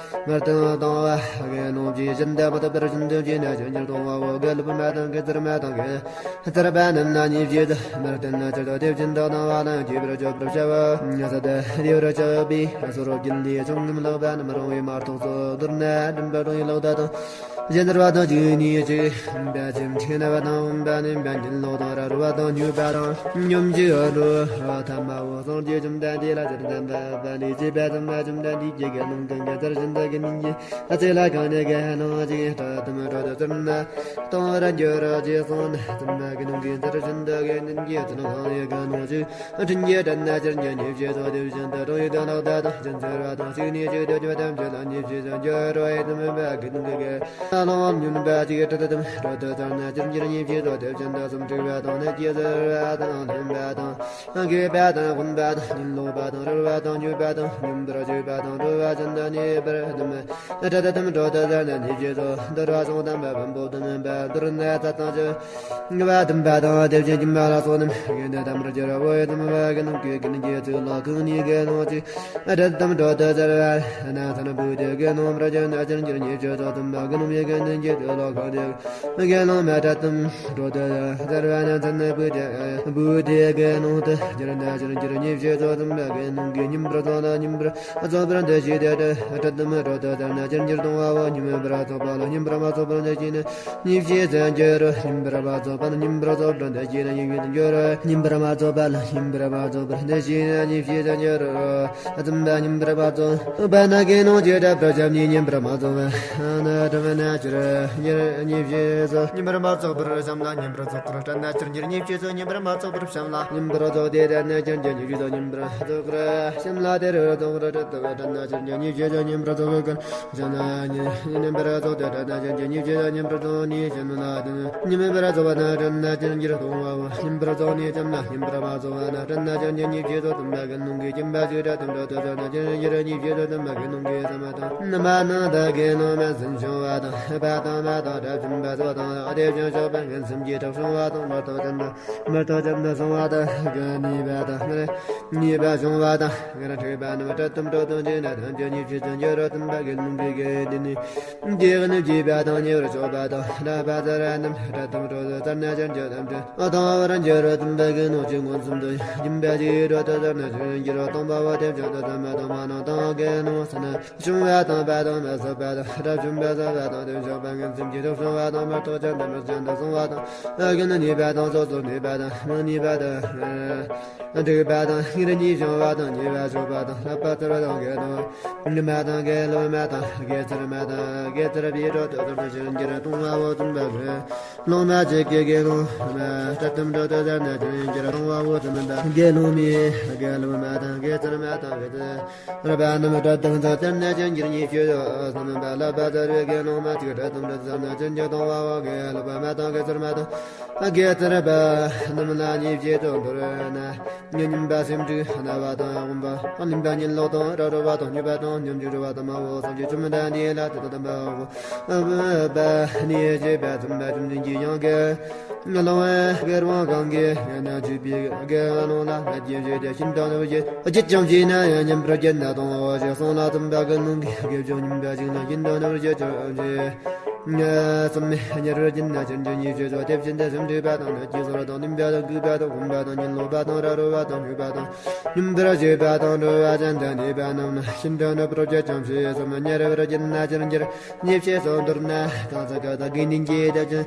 མི་རྟེན་བཏང་བ་དགེ་སློང་གིས་ཅི་འདྲ་མི་ཐུབ་པར་ཅིར་འགྱུར། ཉེས་བྱས་སོ། གཏོང་བའོ། དགེ་སློང་མ་དང་དགེ་སློང་མ་དང་དགེ་སློང་པ་རྣམས་ལ་ཉེས་བྱས་སོ། མི་རྟེན་ན་ཅིར་ཏོ་དེ་བཞིན་དུ་བཏང་བ་དང་། བརྗེད་པར་གྱུར་པར་བྱ་བ་ཟད་དེ་བདེ་བར་གྱུར་པའི་སོ་རོ་གྱེན་ལས་བྱུང་ངམ་ལོག་པ་རྣམས་རུང་བའི་མ་རྟོགས་སོ། མདོར་ན་སྦྱིན་པ་དང་ཡིན་ལུགས་དང་། གཞན་དུ་བ་དང་གཅིག་ནས་གཅིག་འབད་ཅིང་འཁྲིག་ནས་བ་དང་འོན་པ་ནི་འབད་ཉིད་ལོག་དང་ར་རོ་བ་དང་སྨྱོས་པ་དང་སྙོམས་འཇུག་རུ་ཐ་མའོ། སངས་རྒྱས་བཅོམ་ལྡན་འདས་ལ་ཅིར་ལྡན་པ་ལས་བྱས་པ་ཙམ་པ་བཅོམ་ལྡན་འདས་ཀྱིས་དགེ་སློང་གང་གི་ཚུལ་བཞིན་དུ་དགེ་འདུན་གྱི་ཚིག་ལ་གང་ནས་དགེ་སློང་ཅིག་སྲོད་དམ་སྲོད་དུ་ཟེར་ན་གཏོང་བར་འགྱུར་རོ་ཅེས་གསུངས་ན། དམ་པ་དགེ་སློང་གི་ཚུལ་བཞིན་དུ་དགེ་འདུན་གྱི་ཚུལ་གང་ནས་དགེ་སློང་ཅིག་འཕྲིན་གྱིས་དྲན་ན་ཅིར་འགྱུར། ཉེས་བྱས་སོ། དེ་བཞིན་དུ་གྲོགས་ཡུལ་དུ་ལོག་ལྟ་དང་། གཞན་འཚོལ་བ་དང་། གཅིག་ནས་གཅིག་ཏུ་སྐྱོད་པ་ཐམས་ཅད་ལ་ཉེས་བྱས་སོ། འགྱུར་རོ། དམ་པ་དགེ་སློང་གིས་དགེ་སློང་སྨྱོན་པ་ཅིག་སྲོད་དམ་སྲོད་དུ་ཟེར་ན་ཅིར་འགྱུར། ཉེས་བྱས་སོ། དེ་བཞིན་དུ་སེམས་འཁྲུགས་པ་དང་། ནད་ཀྱི་སོ་ར་དང་གླེན་པ་དང་། གོས་པ་དང་། འོན་པ་དང་། གཉིད་ལོག་པ་དང་། ར་རོ་བ་དང་། མྱོས་པ་དང་། སྙོམས་པར་འཇུག་པ་དང་། འགྲོ་བ་ཅན་དུ་གནས་པར་དམ། སྲོད་དམ་སྲོད་དུ་ཟེར་ན་ཉེས་བྱས་སོ། འདུལ་བ་སོགས་དམ་པ་བམ་པོ་དང་ལྡན་པ། མདོར་ན་ཚ་དང་ཆུ་བ་དམ་པ་དང་། དེ་བཞིན་གྱི་མ་ལ་སོགས་རྣམས་གཞན་དུ་དམ་པར་གྱུར་པའོ། དམ་པ་དགེ་སློང་གི་དགེ་འདུན་གྱི་ཚིག་ལ་གང་ནས་དགེ་སློང་ཅིག་སྲོད་དམ་སྲོད་དུ་ཟེར་བ་ན་ཚ་ན་བུ་དེ་དགེ་སློང་མར་གྱུར་ན་ཅིར་འགྱུར། ཉེས་བྱས་སོ། དམ་པ་དགེ་སློང་ དགེ་འདུན་གྱི་དུས་ལ་གང་དེ། དགེ་སློང་མ་དྲག་ཏུ་འགྲོ་དུ་ཡང་། གསར་བ་ནི་མཚན་ནི་བུ་དེ། བུ་དེ་དགེ་སློང་དུ་གྱུར་ན་ཕྱིར་འགྱུར། ཉེས་བྱས་སོགས་དམ་པ་དགེ་སློང་གིས། སྙིམ་པར་རྫོགས་ལ་སྙིམ་པར་རྫོགས་པར་འདུ་བྱེད་དེ། དྲག་ཏུ་མི་འགྲོ་དུ་གསར་ན་ཕྱིར་འགྱུར། གཏོང་བའོ། སྙིམ་པར་རྫོགས་པ་ལ་སྙིམ་པར་མ་རྫོགས་པར་འདུ་བྱེད་ན། ཉེས་བྱས་སུ་འགྱུར་རོ། སྙིམ་པར་མ་རྫོགས་པ་ལ་སྙིམ་པར་རྫོགས་པར་འདུ་བྱེད་ན་ཉེས་བྱས་སུ་འགྱུར་རོ། སྙིམ་པར་མ་རྫོགས་པ་ལ་སྙིམ་པར་མ་རྫོགས་པར་འདུ་བྱེད་ན་ཉེས་བྱས་སུ་འགྱུར་རོ། དམ་པ་སྙིམ་པར་མ་རྫོགས་པ་ན་དགེ་སློང་གིས་དྲག་པར་བྱམས་ནས་སྙིམ་པར་མ་རྫོགས་པ་ན་བྱམས་ན་ཕྱིར་འགྱུར། ཉེས་བྱས་སུ་སྙིམ་པར་མ་རྫོགས་པར་བྱམས་ལ་སྙིམ་པར་རྫོགས་པར་དྲག་ན་ཕྱིར་འགྱུར། ཉེས་བྱས་སུ་སྙིམ་པར་མ་རྫོགས་པར་བྱམས་ལ་སྙིམ་པར་རྫོགས་ཏེ་དྲག་ན་ཕྱིར་འགྱུར། ཉེས་བྱས་སུ་སྙིམ་པར་རྫོགས་པར་བྱམས་ལ་དེར་རྫོགས་པར་དྲག་ཏུ་དྲག་ན་ཕྱིར་འགྱུར། ཉེས་བྱས་སུ་སྙིམ་པར་རྫོགས་པར་བྱམས་ལ་སྙིམ་པར་རྫོགས་ཏེ་དྲག་ན་ཕྱིར་འགྱུར། ཉེས་བྱས་སུ་སྙིམ་པར་རྫོགས་ནས་བྱམས་ལ་དེར་སྙིམ་པར་རྫོགས་པ་ན་དྲག་ན་ཕྱིར་འགྱུར། གཏོང་བའོ། སྙིམ་པར་རྫོགས་ནས་བྱམས་ལ་སྙིམ་པར་མ་རྫོགས་པ་ན་དྲག་ན་ཕྱིར་འགྱུར། ཉེས་བྱས་སོགས་དམ་པ་དགེ་སློང་གིས་སྦྱིན་པ་ཞིག་དྲག་ཏུ་འགྲོ་དུ་གསར་ན་ཕྱིར་འགྱུར། ཉེས་བྱས་སོགས་དམ་པ་དགེ་སློང་གིས་ཟ་མ་ཏོག་མ་ནང་དུ་དགེ་སློང་མ་གསུམ་བྱུང་བ་དང་། བ་དང་མ་དང་དགྲ་བཅོམ་པ་སོགས་དང་། དེ་བཞིན་གཤེགས་པ་མགོན་གསུམ་གྱི་ཐུགས་བྱུང་བ་དང་། མ་ཐོག་ཅན་དུ་མ་ཐོག་ཅན་དུ་སོང་བ་དང་། གཉིས་པ་དང་གཉིས་པ་བྱུང་བ་དང་། འཁྲིད་པ་རྣམས་དྲག་ཏུ་འགྲོ་དང་། ཅི་ན་ཐམས་ཅད་ཉེས་བྱས་སུ་འགྱུར་རོ། དམ་པ་དགེ་སློང་གིས་དགེ་འདུན་ནི། དེ་ནི་བགྱིས་པ་དང་ཉེ་བར་སྤྱོད་པ་དང་། ལག་པ་ཟ་ར་རྣམས་དྲག་ཏུ་འགྲོ་དུ་གསར་ན་ཕྱིར་འགྱུར། ཐམས་ཅད་གཏོང་བར་འགྱུར་རོ། དམ་པ་དགེ་སློང་གིས་མགོན་གསུམ་དུ་སྦྱིན་པ་ཞིག་དྲག་ཏུ་གསར་ན་ཕྱིར་འགྱུར་རོ། གཏོང་བའོ། དེ་བཞིན་དུ་ཟ་མ་ཏོག་མ་ནང་དང་དགེ་སློང་ས་ན་བྱུང་བ་དང་། བ་དང་མ་སོགས་པ་དང་། དགྲ་བཅོམ་པ་སོགས་པ་དང་། དེ་བཞིན་གཤེགས་པ་མགོན་གསུམ་གྱི་ཐུགས་བྱུང་བ་དང་། མ་ཐོག་ཅན་དུ་མ་ཐོག་ཅན་དུ་སོང་བ་དང་། ཨ་ག་ནི་གཉིས་པ་དང་། སོ་སོར་གནས་པ་དང་། མ་གཉིས་པ་དང་། འཁྲིད་པ་དང་། ཉེར་གཉིས་བྱུང་བ་དང་། ཉེ་བར་སྤྱོད་པ་དང་། ལག་པ་ཟ་ར་དང་། དགེ་སློང་མ་དང་། དགེ་སློང་མ་དང་། དགེ་ཚུལ་མ་དང་། དགེ་ཚུལ་པས་དྲག་ཏུ་གསར་ན་ཕྱིར་འགྱུར། གཏོང་བའོ། དམ་པ་དགེ་སློང་མ་ཞིག་གིས་དགེ་སློང་མ་དྲག་ཏུ་འགྲོ་དུ་གསར་ན་ཕྱིར་འགྱུར། གཏོང་བའོ། དམ་པ་དགེ་སློང་མས་དགེ་སློང་མ་དང་། དགེ་ཚུལ་མ་དང་། དགེ་ཚུལ་པ་རྣམས་དྲག་ཏུ་འགྲོ་དུ་གསར་ན་ཕྱིར་འགྱུར། ཉེས་བྱས་སོགས་དམ་པ་ལ་བ་ཟ་རུ་དགེ་སློང་མ་ཞིག་དྲག་ཏུ་འགྲོ་དུ་གསར་ན་ཕྱིར་འགྱུར། གཏོང་བའོ། དགེ་སློང་མ་དང་། དགེ་ཚུལ་མ་དང་། དགེ་ཚུལ་པ་རྣམས་ལ་ཉེས་བྱས་སོགས་མདོར་ན། སྙིམ་པ་སེམས་ཁྲིད་རྣ་བ་དང་། དབེན་པ་གླིང་པ་གཉིད་ལོག་དང་། ར་རོ་བ་དང་། སྨྱོ་བ་དང་། སྙོམས་འཇུག་རོ་བ་དང་། མ་འོངས་སངས་རྒྱས་བཅོམ་ལྡན་འདས་ལ་དད་དམ་པའོ། ཨ་བ་ནི་ཞེས་པ་ཙམ་པ་བཅོམ་ལྡན་གྱི་དབྱངས་ཀྱིས་ལོང་བས་དགེ་སློང་གང་གིས་ངན་སྤྱོད་པའི་དགེ་སློང་ལ་ལན་གཅིག་བྱས་ཏེ་ཤིན་ཏུ་ནོར་བུ་བརྗེད་ཀྱང་བྱས་ན་ཡང་སྙིམ་པར་བགྱིད་ན་གཏོང་བའོ་ཞེས་གསུངས་ལ། དམ་པ་དགེ་སློང་གིས་དགེ་སྦྱོར་སྙིམ་པ་ཞིག་ལ་ཤིན་ཏུ་ནོར་བུ་བརྗེད་ཀྱང་བྱས། གསུམ་ཉེ་བར་བགྱིད་ན་ཕྱིར་འགྱུར། ཉེས་བྱས་སོགས་དེ་བཞིན་དུ་སེམས་ཁྲིད་པ་དང་། ལུས་ཀྱི་སོར་དང་། གླིང་པ་དང་། སྐུད་པ་དང་། དབེན་པ་དང་། གཉིད་ལོག་པ་དང་། ར་རོ་བ་དང་། སྨྱོ་བ་དང་། སྙོམས་པར་བཞེས་པ་དང་འགྲོ་བ་ཅན་དང་ནུས་པ་རྣམས་ཤིན་ཏུ་ནོར་བུར་བརྗེད་ཀྱང་བྱས། གསུམ་ཉེ་བར་བགྱིད་ན་ཕྱིར་འགྱུར། ཉེས་བྱས་སོགས་མདོར་ན་གང་ཟག་གི་དགེ་འདུན་གྱི་དེ་བཞིན་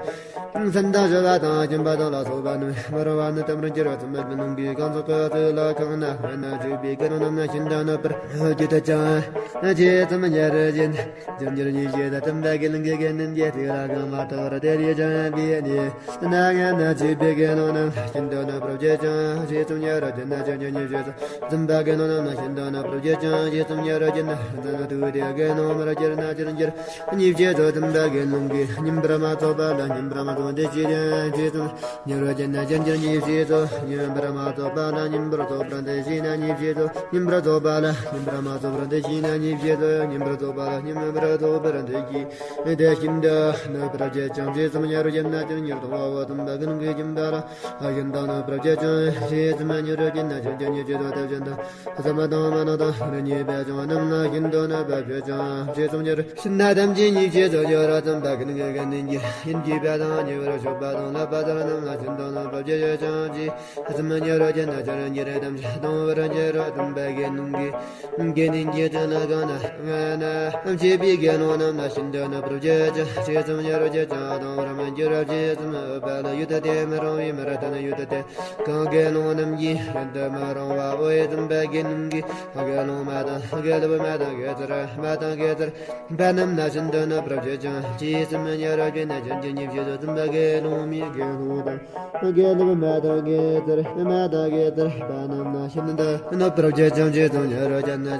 སེམས་དང་ཞི་བ་དང་སྦྱིན་པ་དང་ལ་སོགས་པ་རྣམས་མི་རུང་བ་ནི་དམ་པར་འགྱུར་རོ། དམ་པ་དགེ་སློང་གིས་གང་ཟག་གི་ཚུལ་ལ་གང་ན་སྨོད་ན་སྤྱོད་པའི་དགེ་སློང་རྣམས་ནི་ཤིན་ཏུ་ནོར་བུར་བརྗོད་དུ་ཀྱང་བྱས། གསུམ་ཉེ་བར་བགྱིད་ན་ཕྱིར་འགྱུར། ཉེས་བྱས་སོགས་དམ་པ་དགེ་སློང་གིས་དགེ་འདུན་གྱི་ཚིག་ལ་གང་མ་ཐོས་པར་དེར་ཡོད་ཀྱང་བས་ནས་ན་ངན་ན་སྤྱོད་པའི་དགེ་སློང་རྣམས་ཤིན་ཏུ་ནོར་བུར་བརྗོད་ཀྱང་བྱས། གསུམ་ཉེ་བར་བགྱིད་ན་ཕྱིར་འགྱུར། ཉེས་བྱས་སོགས་དམ་པ་དགེ་སློང་རྣམས་ནི་ཤིན་ཏུ་ནོར་བུར་བརྗོད་ཀྱང་བྱས། གསུམ་ཉེ་བར་བགྱིད་ན་མཚན་ཐོས་ཏེ་དགེ་སློང་མར་གྱུར་ན་ཕྱིར་འགྱུར། ཉེས་བྱས་སོགས་དམ་པ་དགེ་སློང་གིས་སྙིམ་པར་མ་རྫོགས་པ་ལ་སྙིམ་པར་མ་རྫོགས་པར་འདུ་བྱེད་ཀྱང་བྱས། གསུམ་ཉེ་བར་བགྱིད་ན་ཕྱིར་འགྱུར། ཉེས་བྱས་སོགས་སྙིམ་པར་མ་རྫོགས་པ་ལ་སྙིམ་པར་རྫོགས་པར་འདུ་བྱེད་ན། ཉེས་བྱས་སོགས་སྙིམ་པར་རྫོགས་པ་ལ་སྙིམ་པར་མ་རྫོགས་པར་འདུ་བྱེད་ན། ཉེས་བྱས་སོགས་སྙིམ་པར་རྫོགས་པ་ལ་སྙིམ་པར་རྫོགས་པར་འདུ་བྱེད་དེ་ཤིན་ཏུ་ནོར་བུར་བརྗོད་ཀྱང་བྱས། གསུམ་ཉེ་བར་བགྱིད་ན་ཕྱིར་འགྱུར། གཏོང་བའོ། དམ་པ་དགེ་སློང་གིས་སྦྱིན་པ་ལ་ཤིན་ཏུ་ནོར་བུར་བརྗོད་ཀྱང་བྱས། གསུམ་ཉེ་བར་བགྱིད་ན་ཕྱིར་འགྱུར། ཉེས་བྱས་སོགས་དེ་བཞིན་དུ་ཟ་མ་ཏོག་མ་ནང་དང་ཉེས་པ་བྱུང་བ་རྣམས་ལ་ཤིན་ཏུ་ནོར་བུར་བརྗོད་ཀྱང་བྱས། གསུམ་ཉེ་བར་ཕྱིན་ན་ཐམས་ཅད་ཉེས་བྱས་སུ་འགྱུར་རོ། དམ་པ་དགེ་སློང་གིས་དགེ་འདུན་གྱི་དགེ་འདུན་གྱི་བུ་དང་ཉེ་བར་སྤྱོད་པ་དང་ལག་པ་ཟ་ར་རྣམས་ལ་ཤིན་ཏུ་ནོར་བུར་བརྗོད་ཀྱང་བྱས། གསུམ་ཉེ་བར་བགྱིད་ན་ཕྱིར་འགྱུར། ཐམས་ཅད་གཏོང་བར་འགྱུར་རོ། དམ་པ་དགེ་སློང་གིས་དགེ་འདུན་གྱི་ཚིག་ལ་གང་ན་ངན་ན་སྤྱོད་པའི་དགེ་སློང་རྣམས་ལ་ཤིན་ཏུ་ནོར་བུར་བརྗོད་ཀྱང་བྱས། གསུམ་ཉེ་བར་བགྱིད་ཀྱང་གཏོང་བར་མི་འགྱུར་རོ། བྱས། གསུམ་ཨུཏྤ་ལ་ཡུདྡྷ་སྟེ་མི་རུང་བའི་མི་རྟག་ན་ཡུདྡྷ་སྟེ། གང་དགེ་སློང་རྣམས་ཀྱིས་རིང་དུ་མི་རུང་བ་འོ་ཡེ། དམ་པ་དགེ་སློང་གིས་དགེ་སློང་མ་དང་དགེ་སློང་མ་དང་དགེ་ཚུལ་མ་དང་དགེ་ཚུལ་པ་རྣམས་ལ་ཤིན་ཏུ་ནོར་བུར་བརྗོད་ཀྱང་བྱས། གསུམ་ཉེ་བར་བགྱིད་ན་ཕྱིར་འགྱུར། ཉེས་བྱས་སོགས་དམ་པ་དགེ་སློང་མའི་དགེ་སློང་དང་དགེ་སློང་མ་དང་དགེ་ཚུལ་མ་དང་དགེ་ཚུལ་པ་རྣམས་ལ་ཤིན་ཏུ་ནོར་བུར་བརྗོད་ཀྱང་བྱས། གསུམ་ཉེ་བར་བགྱིད་ན་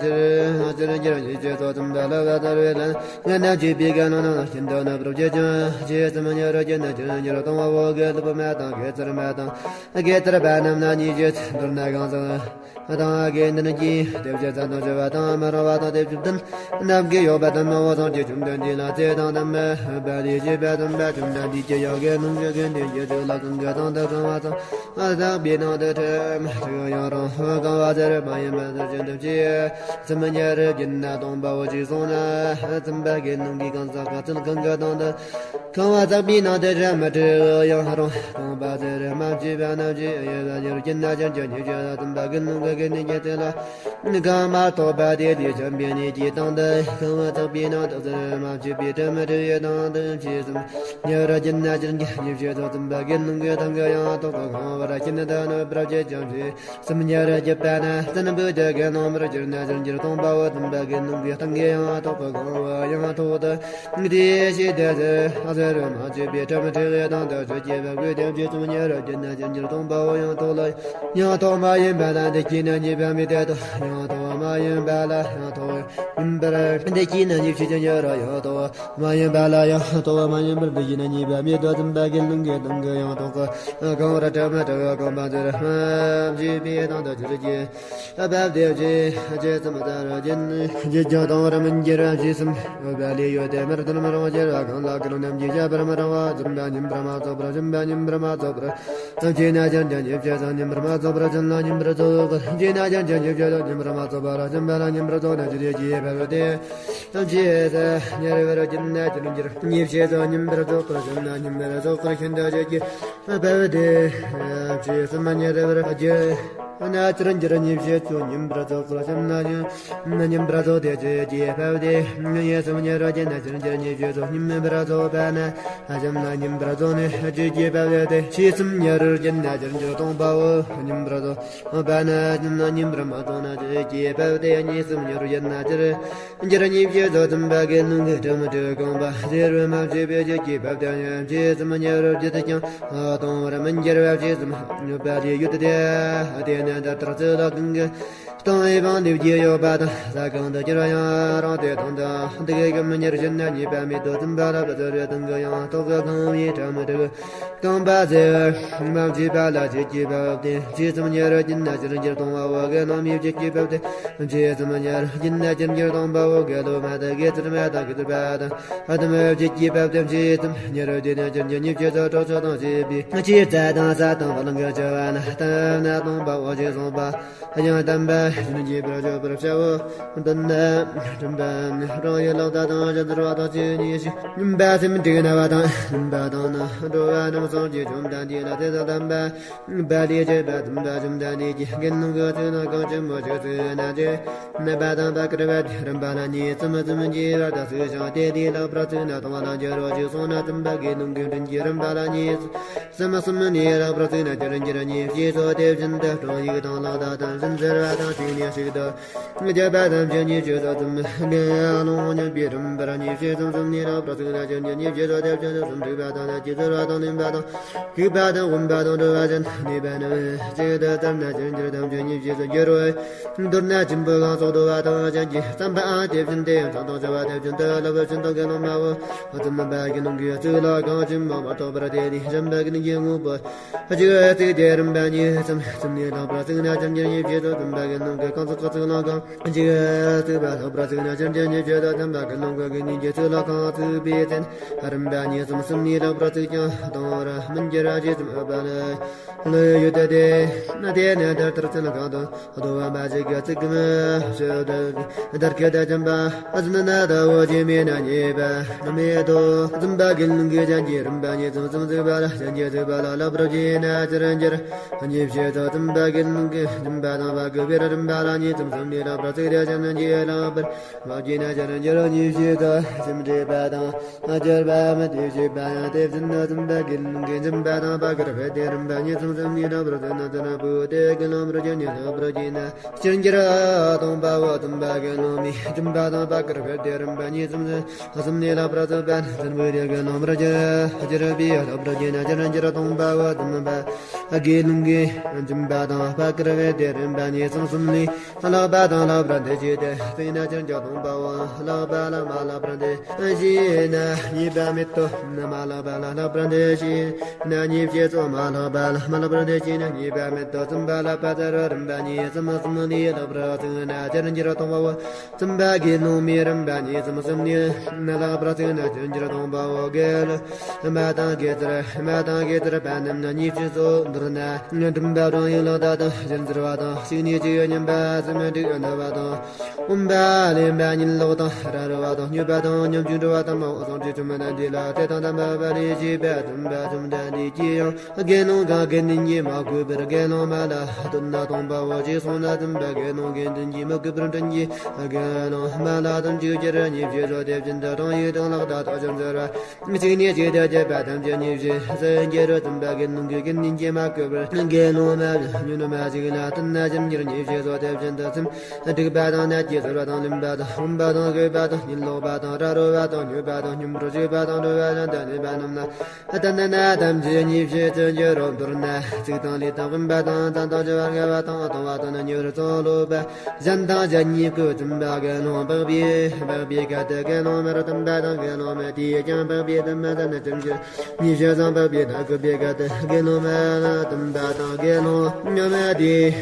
ཕྱིར་འགྱུར། ཉེས་བྱས་སོགས་དམ་པ་ལ་བ་དར་བའི་ལན་ངན་ན་སྤྱོད་པའི་དགེ་སློང་རྣམས་ལ་ཤིན་ཏུ་ནོར་བུར་བརྗོད་ཀྱང་བྱས། གསུམ་ཉེ་བར་བགྱིད་ན་ཕྱིར་འགྱུར། གཏོང་བའོ། དགེ་སློང་མ་དང་དགེ་ཚུལ་མ་དང་དགེ་ཚུལ་པ་རྣམས་ལ་ཉེས་བྱས་མདོར་ན་གང་ཟག་དང་དགེ་འདུན་གྱི་དེ་བཞིན་ས་དང་ཞི་བ་དང་མི་རུང་བ་དང་དེ་བཞིན་དུ་རྣམ་རྒྱལ་ཡོད་པ་དང་། མ་འོངས་སངས་རྒྱས་བཅོམ་ལྡན་འདས་ལ་ཚེ་དང་ལྡན་པ་ལས་སྐྱེས་པ་དམ་པ་བཅོམ་ལྡན་འདས་ཀྱིས་ཡང་དགེ་སློང་གི་དགེ་འདུན་གྱི་ཚིག་ལ་གང་གི་དང་དུ་གང་བ་དང་ཨ་བསགས་པའི་ནང་དུ་ཁྲིམས་ཡང་རང་གང་བ་ཟེར་མ་ཡིན་པ་ཟེར་བཞིན་དུ་བྱས། གསུམ་ཉེ་བར་བགྱིད་ན་གཏོང་བའོ་ཞེས་གསུངས་ན། དམ་པ་དགེ་སློང་གིས་གང་ཟག་གི་ཚིག་གང་ གི་དང་དུ། གང་བ་བརྩེགས་པའི་ནང་དུ་ར་མི་དྲི་ཡང་རུང་། གང་པ་ཟེར་མ་བཅོས་པ་རྣམས་ཀྱི་ཡོད་པ་ཉེ་རབས་ཀྱི་རྣལ་འབྱོར་གྱི་ཉེ་ཤེས་སུ་བཙུན་པ་དགེ་སློང་གི་དགེ་འདུན་གྱི་ཚུལ་ལ། གང་མ་རྟོགས་པ་དེ་ལས་འཇམ་པའི་གནས་ཀྱི་དང་དུ། གང་བ་བརྩེགས་པའི་ནང་དུ་ཟེར་མ་བཅོས་པའི་དྲི་མི་དྲི་ཡི་དང་དུ་ཕྱིས་སམ། ཉེ་རབས་ཀྱི་རྣལ་འབྱོར་གྱི་ཉེ་ཤེས་སུ་བཙུན་པ་དགེ་སློང་གི་དང་གི་ཡང་ཐོག་གི་གང་བར་ཤིན་ཏུ་གནོད་པར་བྱེད་ཅིང་ཕྱིས། སུམ་ཉེ་རབས་ཀྱི་པ་ན་བཙན་པོ་གི་དགེ་སློང་མར་གྱུར་ནས་ཕྱིར་འགྱུར་སྟོང་པའོ། བཙུན་པ་དགེ་སློང་གི་སྟེང་གི་ཡང་ཐོག་གི་གང་བ་ཡང་ཐོག་ཏུ་དེ་ཤེས་དེ་ཟེར་ཨ་ཟེར་རོ་མ་བཅོས་པའི་དྲི་མི་དྲི་ཡི་དང་དུ་ཆོས་ཀྱི་བབ་ཀྱི་དེ་ཕྱིས་སུམ་ཉེ་རབས་ཀྱི་ནས་ཕྱིར་འགྱུར་སྟོང་པའོ། ཡང་ཐོག་ལ་ཡང་ཐོག་མ་ཡིན་པ་ལ་འདི་སྐྱེས་ནས་ཉེས་པ་མེད་དེ་དོ། ཡང་ཐོག་མ་ཡིན་པ་ལ་ཡང་ཐོག་ཡིན་པར་འདི་སྐྱེས་ནས་ཉེས་བྱས་ཀྱང་ཡོད་ར། ཡང་ཐོག་མ་ཡིན་པ་ལ་ཡང་ཐོག་མ་ཡིན་པར་འདི་སྐྱེས་ནས་ཉེས་པ་མེད་དོ། བཙུན་པ་དགེ་སློང་གི་སྟེང་གི་ཡང་ཐོག་གི་གང་བར་དྲི་མི་དྲི་བ་གང་པ་འདིར་མ་བཅོས་པའི་དང་དུ་ཆོས་ཀྱི་བབ་དེ་བཅས་ཅེས་སམ་ཟེར་རོ། རྒྱུན་རྒྱུན་ཀྱང་དང་བར་མི་འགྱུར་བ་ཕྱིས་སམ། འོད་པ་ལས་ཡོད་དེ་མར་དོན་མི་རུང་བ་འགྱུར་བ་གང་ལ་ཀུན་རྣམས་ཀྱིས་བཤད་པར་མི་རུང་བ། བཙུན་པ་ཉན་པར་མ་རྫོགས་པར་སྦྱིན་པ་ཉན་པར་མ་རྫོགས་པར་སེམས་ཅན་ན་ཅིར་འགྱུར་ཉེས་བྱས་སོ། ཉན་པར་མ་རྫོགས་པར་སྦྱིན་ལ་ཉན་པར་རྫོགས་པར་སེམས་ཅན་ན་ཅིར་འགྱུར་ཉེས་བྱས་སོ། ཉན་པར་མ་རྫོགས་པར་སྦྱིན་པ་ལ་ཉན་པར་རྫོགས་ན་ཅིར་ཡོད་ཀྱི་བབ་སྟེ། ཐམས་ཅད་ཉེ་རབས་ཀྱི་རྣལ་འབྱོར་གྱི་ཉེས་བྱས་སོ། ཉན་པར་རྫོགས་པར་སྦྱིན་ལ་ཉན་པར་རྫོགས་པར་ཤིན་ཏུ་ཆོས་ཀྱི་བབ་དེ་ཕྱིས་སམ། ཉེ་རབས་ཀྱི་རྣལ་འབྱོར་ཉེས་བྱས་སོ། ཉན་པར་རྫོགས་པར་སྦྱིན་ལ་ཉན་པར་རྫོགས་ཏེ་ཆོས་ཀྱི་བབ་དེ་ཉེ་སམ། ཉེ་རབས་ཀྱི་རྣལ་འབྱོར་ཉེས་བྱས་སོ། ཉན་པར་རྫོགས་པ་ན་སྦྱིན་ལ་ཉན་པར་རྫོགས་ནས་ཆོས་ཀྱི་བབ་དེ་ཕྱིས་སམ། ཉེ་རབས་ཀྱི་རྣལ་འབྱོར་སྟོང་པའོ། ཉན་པར་རྫོགས་པ་ན་སྦྱིན་ལ་ཉན་པར་མ་རྫོགས་ན་ཆོས་ཀྱི་བབ་དེ་ཉེ་སམ། ཉེ་རབས་ཀྱི་རྣལ་འབྱོར་འགྱུར་ཉེས་བྱས་སོ། བཙུན་པ་དགེ་སློང་གི་དྲི་མི་དྲི་གང་པ་ཟེར་རོ་མ་བཅོས་པའི་ཆོས་ཀྱི་བབ་དེ་ཕྱིས་སམ། ཉེ་རབས་ཀྱི་དེ་ཀྱང་གཏོང་བར་མི་འགྱུར་བ་ཕྱིས་སམ། འོད་པ་ལས་ཡོད་དེ་དེ་ནས་འདི་ལྟར་ཚུལ་ལ་གང་གི་སྟོང་པའི་དབང་ལས་བརྗོད་ཡོད་པ་དང་ས་གང་དུ་གྱུར་ཡང་རང་དེ་དང་དུ་འདི་གི་མི་ཉེར་ཞིག་ན་ཉེས་པ་མེད་དོ། བཙུན་པ་ལ་བ་ཟེར་རོ་དང་གི་ཡང་ཐོག་གི་གང་བའི་དྲི་མི་དྲི་གང་པ་ཟེར་མ་བཅོས་པ་ལ་ཆོས་ཀྱི་བབ་དེ་ཕྱིས་སམ། ཉེ་རབས་ཀྱི་རྣལ་འབྱོར་འགྱུར་སྟོང་པའོ། དགེ་སློང་མའི་ཆོས་ཀྱི་བབ་དེ་ཕྱིས་སམ། ཉེ་རབས་ཀྱི་རྣལ་འབྱོར་འགྱུར་སྟོང་པའོ། དགེ་སློང་མ་དང་དགེ་ཚུལ་མ་དང་དགེ་ཚུལ་པ་དང་ཨ་དམ་བཅས་ཀྱི་བབ་དེ་ཕྱིས་སམ། ཉེ་རབས་ཀྱི་རྣལ་འབྱོར་གྱི་ཉེས་བྱས་སོ། གྲོགས་ཚོགས་དང་བཅས་པའི་ཆོས་རྩ་དང་ས་དང་བ་ལང་གི་བྱ་བ་ན་ལྟ་ན་སྟོང་པའོ། ཞེས་གསུངས་པ། ཡང་དམ་པ་བཞིན་གྱིས་པར་བརྗོད་པར་བྱའོ། མདུན་ན་སྦྱིན་པ་རང་ཡུལ་ལ་ལྟ་དང་གཞན་ཚུལ་བ་དང་ཆོས་ཉིད་ཞིག་སྦྱིན་པ་སེམས་དྲེགས་ན་བ་དང་སྦྱིན་པ་དང་ན་འགྲོ་བ་རྣམས་སངས་རྒྱས་བཅོམ་ལྡན་འདས་ལ་དེ་དག་དམ་པ་པ་ལས་བྱེད་པ་དམ་པ་བཅོམ་ལྡན་འདས་ཀྱིས་དགེ་སློང་གི་ཚུལ་ལ་གང་ཅི་མོ་ཅིག་ཚུལ་ན་ཅི་ན་པ་དང་པ་ཀར་བ་དེ་རིམ་པ་ལ་ཉིད་གསུམ་གསུམ་གྱི་བར་དུ་ཚུལ་ཞིང་དེ་དེའི་ལྷག་པར་ཚུལ་ན་དང་བ་ལ་འགྱུར་རོ་ཅིག་གསུངས་ན། དམ་པ་དགེ་སློང་གི་དྲིན་གྱིས་རིམ་པ་ལ་ཉིད་གསུམ་གསུམ་ནས་ལྷག་པར་ཚུལ་ན་ཅིར་འགྱུར་ཉེས་བྱས་སོ། དེ་བཞིན་དུ་སྤྲང་ཡིག་དང་ལག་བརྡ་དང་བཞིན་སེར་བ་དང་ཅིག་ནས་ཞིག་ཏུ་རྒྱབ་པ་ཐམས་ཅད་ཉེས་བྱས་སོ། ཙམ་ལས་ལོང་ཉམས་པའི་རིམ་པར་ཉེས་བྱས་སོ། གསུམ་ནས་ལྷག་པར་ཚུལ་ན་ཅིར་འགྱུར་ཉེས་བྱས་སོ། དེ་བཞིན་དུ་སུམ་འཁྲུགས་པ་དང་ནད་ཀྱི་ཚོར་བ་དང་ནུས་པ་དང་ལྐུགས་པ་དང་འོན་པ་དང་འགྲོ་བ་ཅན་ནུས་པ་རྣམས་གཅིག་ཏུ་བསྡུར་ན་ཅིར་འགྱུར་ཐམས་ཅད་ཉེས་བྱས་སོ། འགྱུར་རོ། མདོར་ན་སྦྱིན་པའི་གང་ཟག་འགྲོ་བ་དང་གཞན་གྱི་བསམ་པའང་དེ་བཞིན་ཏེ། ཡང་དང་དང་བྱ་བ་དེ་བཞིན་དུ་ལ་བུ་ཤིན་ཏུ་དགེ་སློང་མ་བུ་བཙུན་པ་དགེ་སློང་གི་ཚུལ་ལ་གང་ཅི་མ་མ་གཏོགས་པར་དེ་ནི་གཞན་པ་དགེ་སློང་གི་དངོས་པོ་གཅིག་བརྩིགས་ཏེ་རིམ་པ་གཉིས་གསུམ་གསུམ་ནས་ལྷག་པར་བརྩིགས་ན་ཅིར་འགྱུར་ཉེས་བྱས་སོ། བཙུན་པ་དགེ་སློང་གི་གང་ཟག་གི་ཚུལ་ལ་གང་ཅི་བརྩིགས་པ་ལྷག་པར་བརྩིགས་ན་ཅིར་འགྱུར་ཉེས་བྱས་སོ། བཙུན་པ་དགེ་སློང་གི་དགེ་སློང་གི་ཚུལ་ལ་གང་བརྩིགས་པའི་ཚེ་རིམ་པ་གཉིས་གསུམ་གསུམ་ནས་ལྷག་པར་བརྩིགས་ཀྱང་གཏོང་བར་མི་འགྱུར་ར། ཞེས་སུ་འོས་པ་ལ། ལུས་ཡོད་དེ་དེ་ན་དེ་ནས་དེར་ལྟར་ཚུལ་གང་དུ་རྡོ་བ་མ་ཞིག་གི་ཚིག་གི་མི་ཤོད་དེ། དར་གྱི་དེ་འཇམ་པ་ཨ་ཟིན་ན་ད་འོ་ཇི་མེད་ན་ཉེས་པ་མེད་དོ། བཙུན་པ་དགེ་སློང་གི་གཞན་གྱི་རིམ་པ་ཉིད་ཙམ་ཙམ་ཚིག་པ་ལ་གཞན་གྱི་ཚིག་པ་ལ་ལབ་རོ་ཇི་ན་ཅིར་འགྱུར་ཉེས་བྱས་སོ། བཙུན་པ་དགེ་སློང་གི་འཇམ་པ་དང་བ་གི་བེ་ར་རིམ་པ་ལ་ཉིད་ཙམ་ཙམ་ནས་ལབ་རོ་ཚིག་རེ་ཅན་གྱི་ལབ་པར་མ་བགྱིས་ན་ཅིར་འགྱུར་ཉེས་བྱས་སོ། སེམས་འདྲེས་པ་དང་། ཨ་ཅར་བ་མི་དེ་བྱེད་པ་ཡང་དེ་བཞིན་དུ་བཙུན་པ་དགེ་སློང་གི་འཇམ་པ་དང་བ་གར་བས་དེ་རིམ་པ་ཉིད་ཙམ་ཙམ་ཉིད་རབ་རུ་ཙམ་ན་ཙམ་རབ་བུ་དེ་དགེ་སློང་རུ་ཅན་ཉིད་རབ་རུ་ཅན་ན་ཅིར་འགྱུར་སྟོང་པའོ། བཙུན་པ་དགེ་སློང་མའི་འཇམ་པ་དང་བ་གར་བས་དེ་རིམ་པ་ཉིད་ཙམ་ཙམ་གསུམ་ནས་ལབ་ར་ཙམ་པ་ཙམ་བུ་དེ་དགེ་སློང་རུ་ཅན་ཨ་ཅར་བའི་རབ་རུ་ཅན་ན་ཅིར་འགྱུར་སྟོང་པའོ། བཙུན་པ་དགེ་སློང་གི་འཇམ་པ་དང་བ་གར་བས་དེ་རིམ་པ་ཉིད་ཙམ་གསུམ་ནས། ལག་པ་དང་ལག་པར་འདི་ཞེས་ཏེ། བརྩིགས་ན་ཅིར་འགྱུར་སྟོང་པའོ། ལག་པ་ལ་མ་ལག་པར་འདི་ཞེས་ན་ཉེས་པ་མེད་དོ། མ་ལག་པ་ལ་ལག་པར་འདི་ཞེས་ན་ཉེས་བྱས་སོ། མ་ལག་པ་ལ་མ་ལག་པར་འདི་ཞེས་ན་ཉེས་པ་མེད་དོ། བཙུན་པ་ལ་བ་ཟེར་རིམ་པ་གཉིས་གསུམ་གསུམ་ལས་ལག་པར་བརྩིགས་ན་ཅིར་འགྱུར་སྟོང་པའོ། བཙུན་པ་དགེ་སློང་མའི་རིམ་པ་གཉིས་གསུམ་གསུམ་ནས་ལག་པར་བརྩིགས་ན་ཅིར་འགྱུར་སྟོང་པའོ། དགེ་སློང་མ་དང་དགེ་ཚུལ་མ་དང་དགེ་ཚུལ་པ་རྣམས་ན་ཉེས་བྱས་སོ། མདོར་ན་འགྲིམ་པ་རང་ཡུལ་ལ་ད་དང་གཞན་ཚུལ་བ་དང་ཞིག་ནས་ཅི་ཡོད། ཉམས་པ་སེམས་འགྲིག་ནུས་པ་དང་། འོན་པ་ལེན་པ་ཉིད་ལོག་དང་ར་རོ་བ་དང་སྨྱོས་པ་དང་ཉམ་ཆུང་འགྲོ་བ་དང་མ་འོ་སོང་ཅི་བྱུང་མ་དང་འདི་ལ་ཚེ་དང་དམ་པ་པ་ལས་བྱེད་པ་དམ་པ་བཅོམ་ལྡན་འདས་ཀྱིས་ཡང་དགེ་སློང་གང་དགེ་འདུན་གྱིས་མ་གུས་པར་དགེ་སློང་མ་ལ་སྟོན་ན་སྟོང་པའོ་ཅེས་གསུངས་ན། དམ་པ་དགེ་སློང་དགེ་འདུན་གྱིས་མ་གུས་པར་དྲིན་གྱིས་དགེ་སློང་མ་ལ་དམ་ཆོས་ཀྱི་རིགས་ཉེས་བྱས་སོ། དེ་བཞིན་དུ་གྲངས་ཡོད་དང་ལེགས་བརྡ་དང་ཕྱག་འཚལ་བ། གཅིག་ནས་གཅིག་ཏུ་སྐྱེས་པ་ཐམས་ཅད་ཉེས་བྱས་སུ་འགྱུར་རོ། དམ་པ་དགེ་སློང་གིས་དགེ་འདུན་གྱིས་མ་གུས་པར་དགེ་སློང་མ་ཉོན་མ་ཞིག་ལ་སྟོན་ན་ཕྱག་འཚལ་ཉེས་བྱས་སོ། དེ་བཞིན་དུ་སེམས་འགྲིག་པ་དང་ནད་ཀྱིས་གསོད་པ་དང་བླུན་པ་དང་འོན་པ་དང་གོས་པ་དང་ཉིད་ལོག་པ་དང་ར་རོ་བ་དང་སྨྱོས་པ་དང་སྙོམས་པར་ཞུགས་པ་དང་འགྲོ་བ་དང་དེ་ནས་པ་རྣམས་ལ་ལྟ་ན་ན་ཐམས་ཅད་ཉེས་བྱས་སུ་འགྱུར་རོ། མདོར་ན་ཚིག་དང་ལུས་དང་བུམ་པ་དང་ཚང་དང་བཅོས་པ་ངལ་བ་དང་ལྟུང་བ་དང་ཉེ་བར་སོགས་ལོག་པ་གཞན་དང་གཞན་གཉིས་ཀྱི་བཙུན་པ་དགེ་སློང་འཕགས་པའི་འཕགས་པའི་ཁ་ཏུ་དགེ་སློང་མར་སྟོན་པ་དང་དགེ་སློང་མ་དེས་ཀྱང་འཕགས་པའི་དམ་པ་ལ་ནི་ཅུང་ཟད་ཉེས་བྱས་སུ་འཕགས་པའི་ད་གུས་པའི་ཁ་ཏུ་དགེ་སློང་མ་ལ་སྟོན་པ་དང་དགེ་སློང་མ་དེས་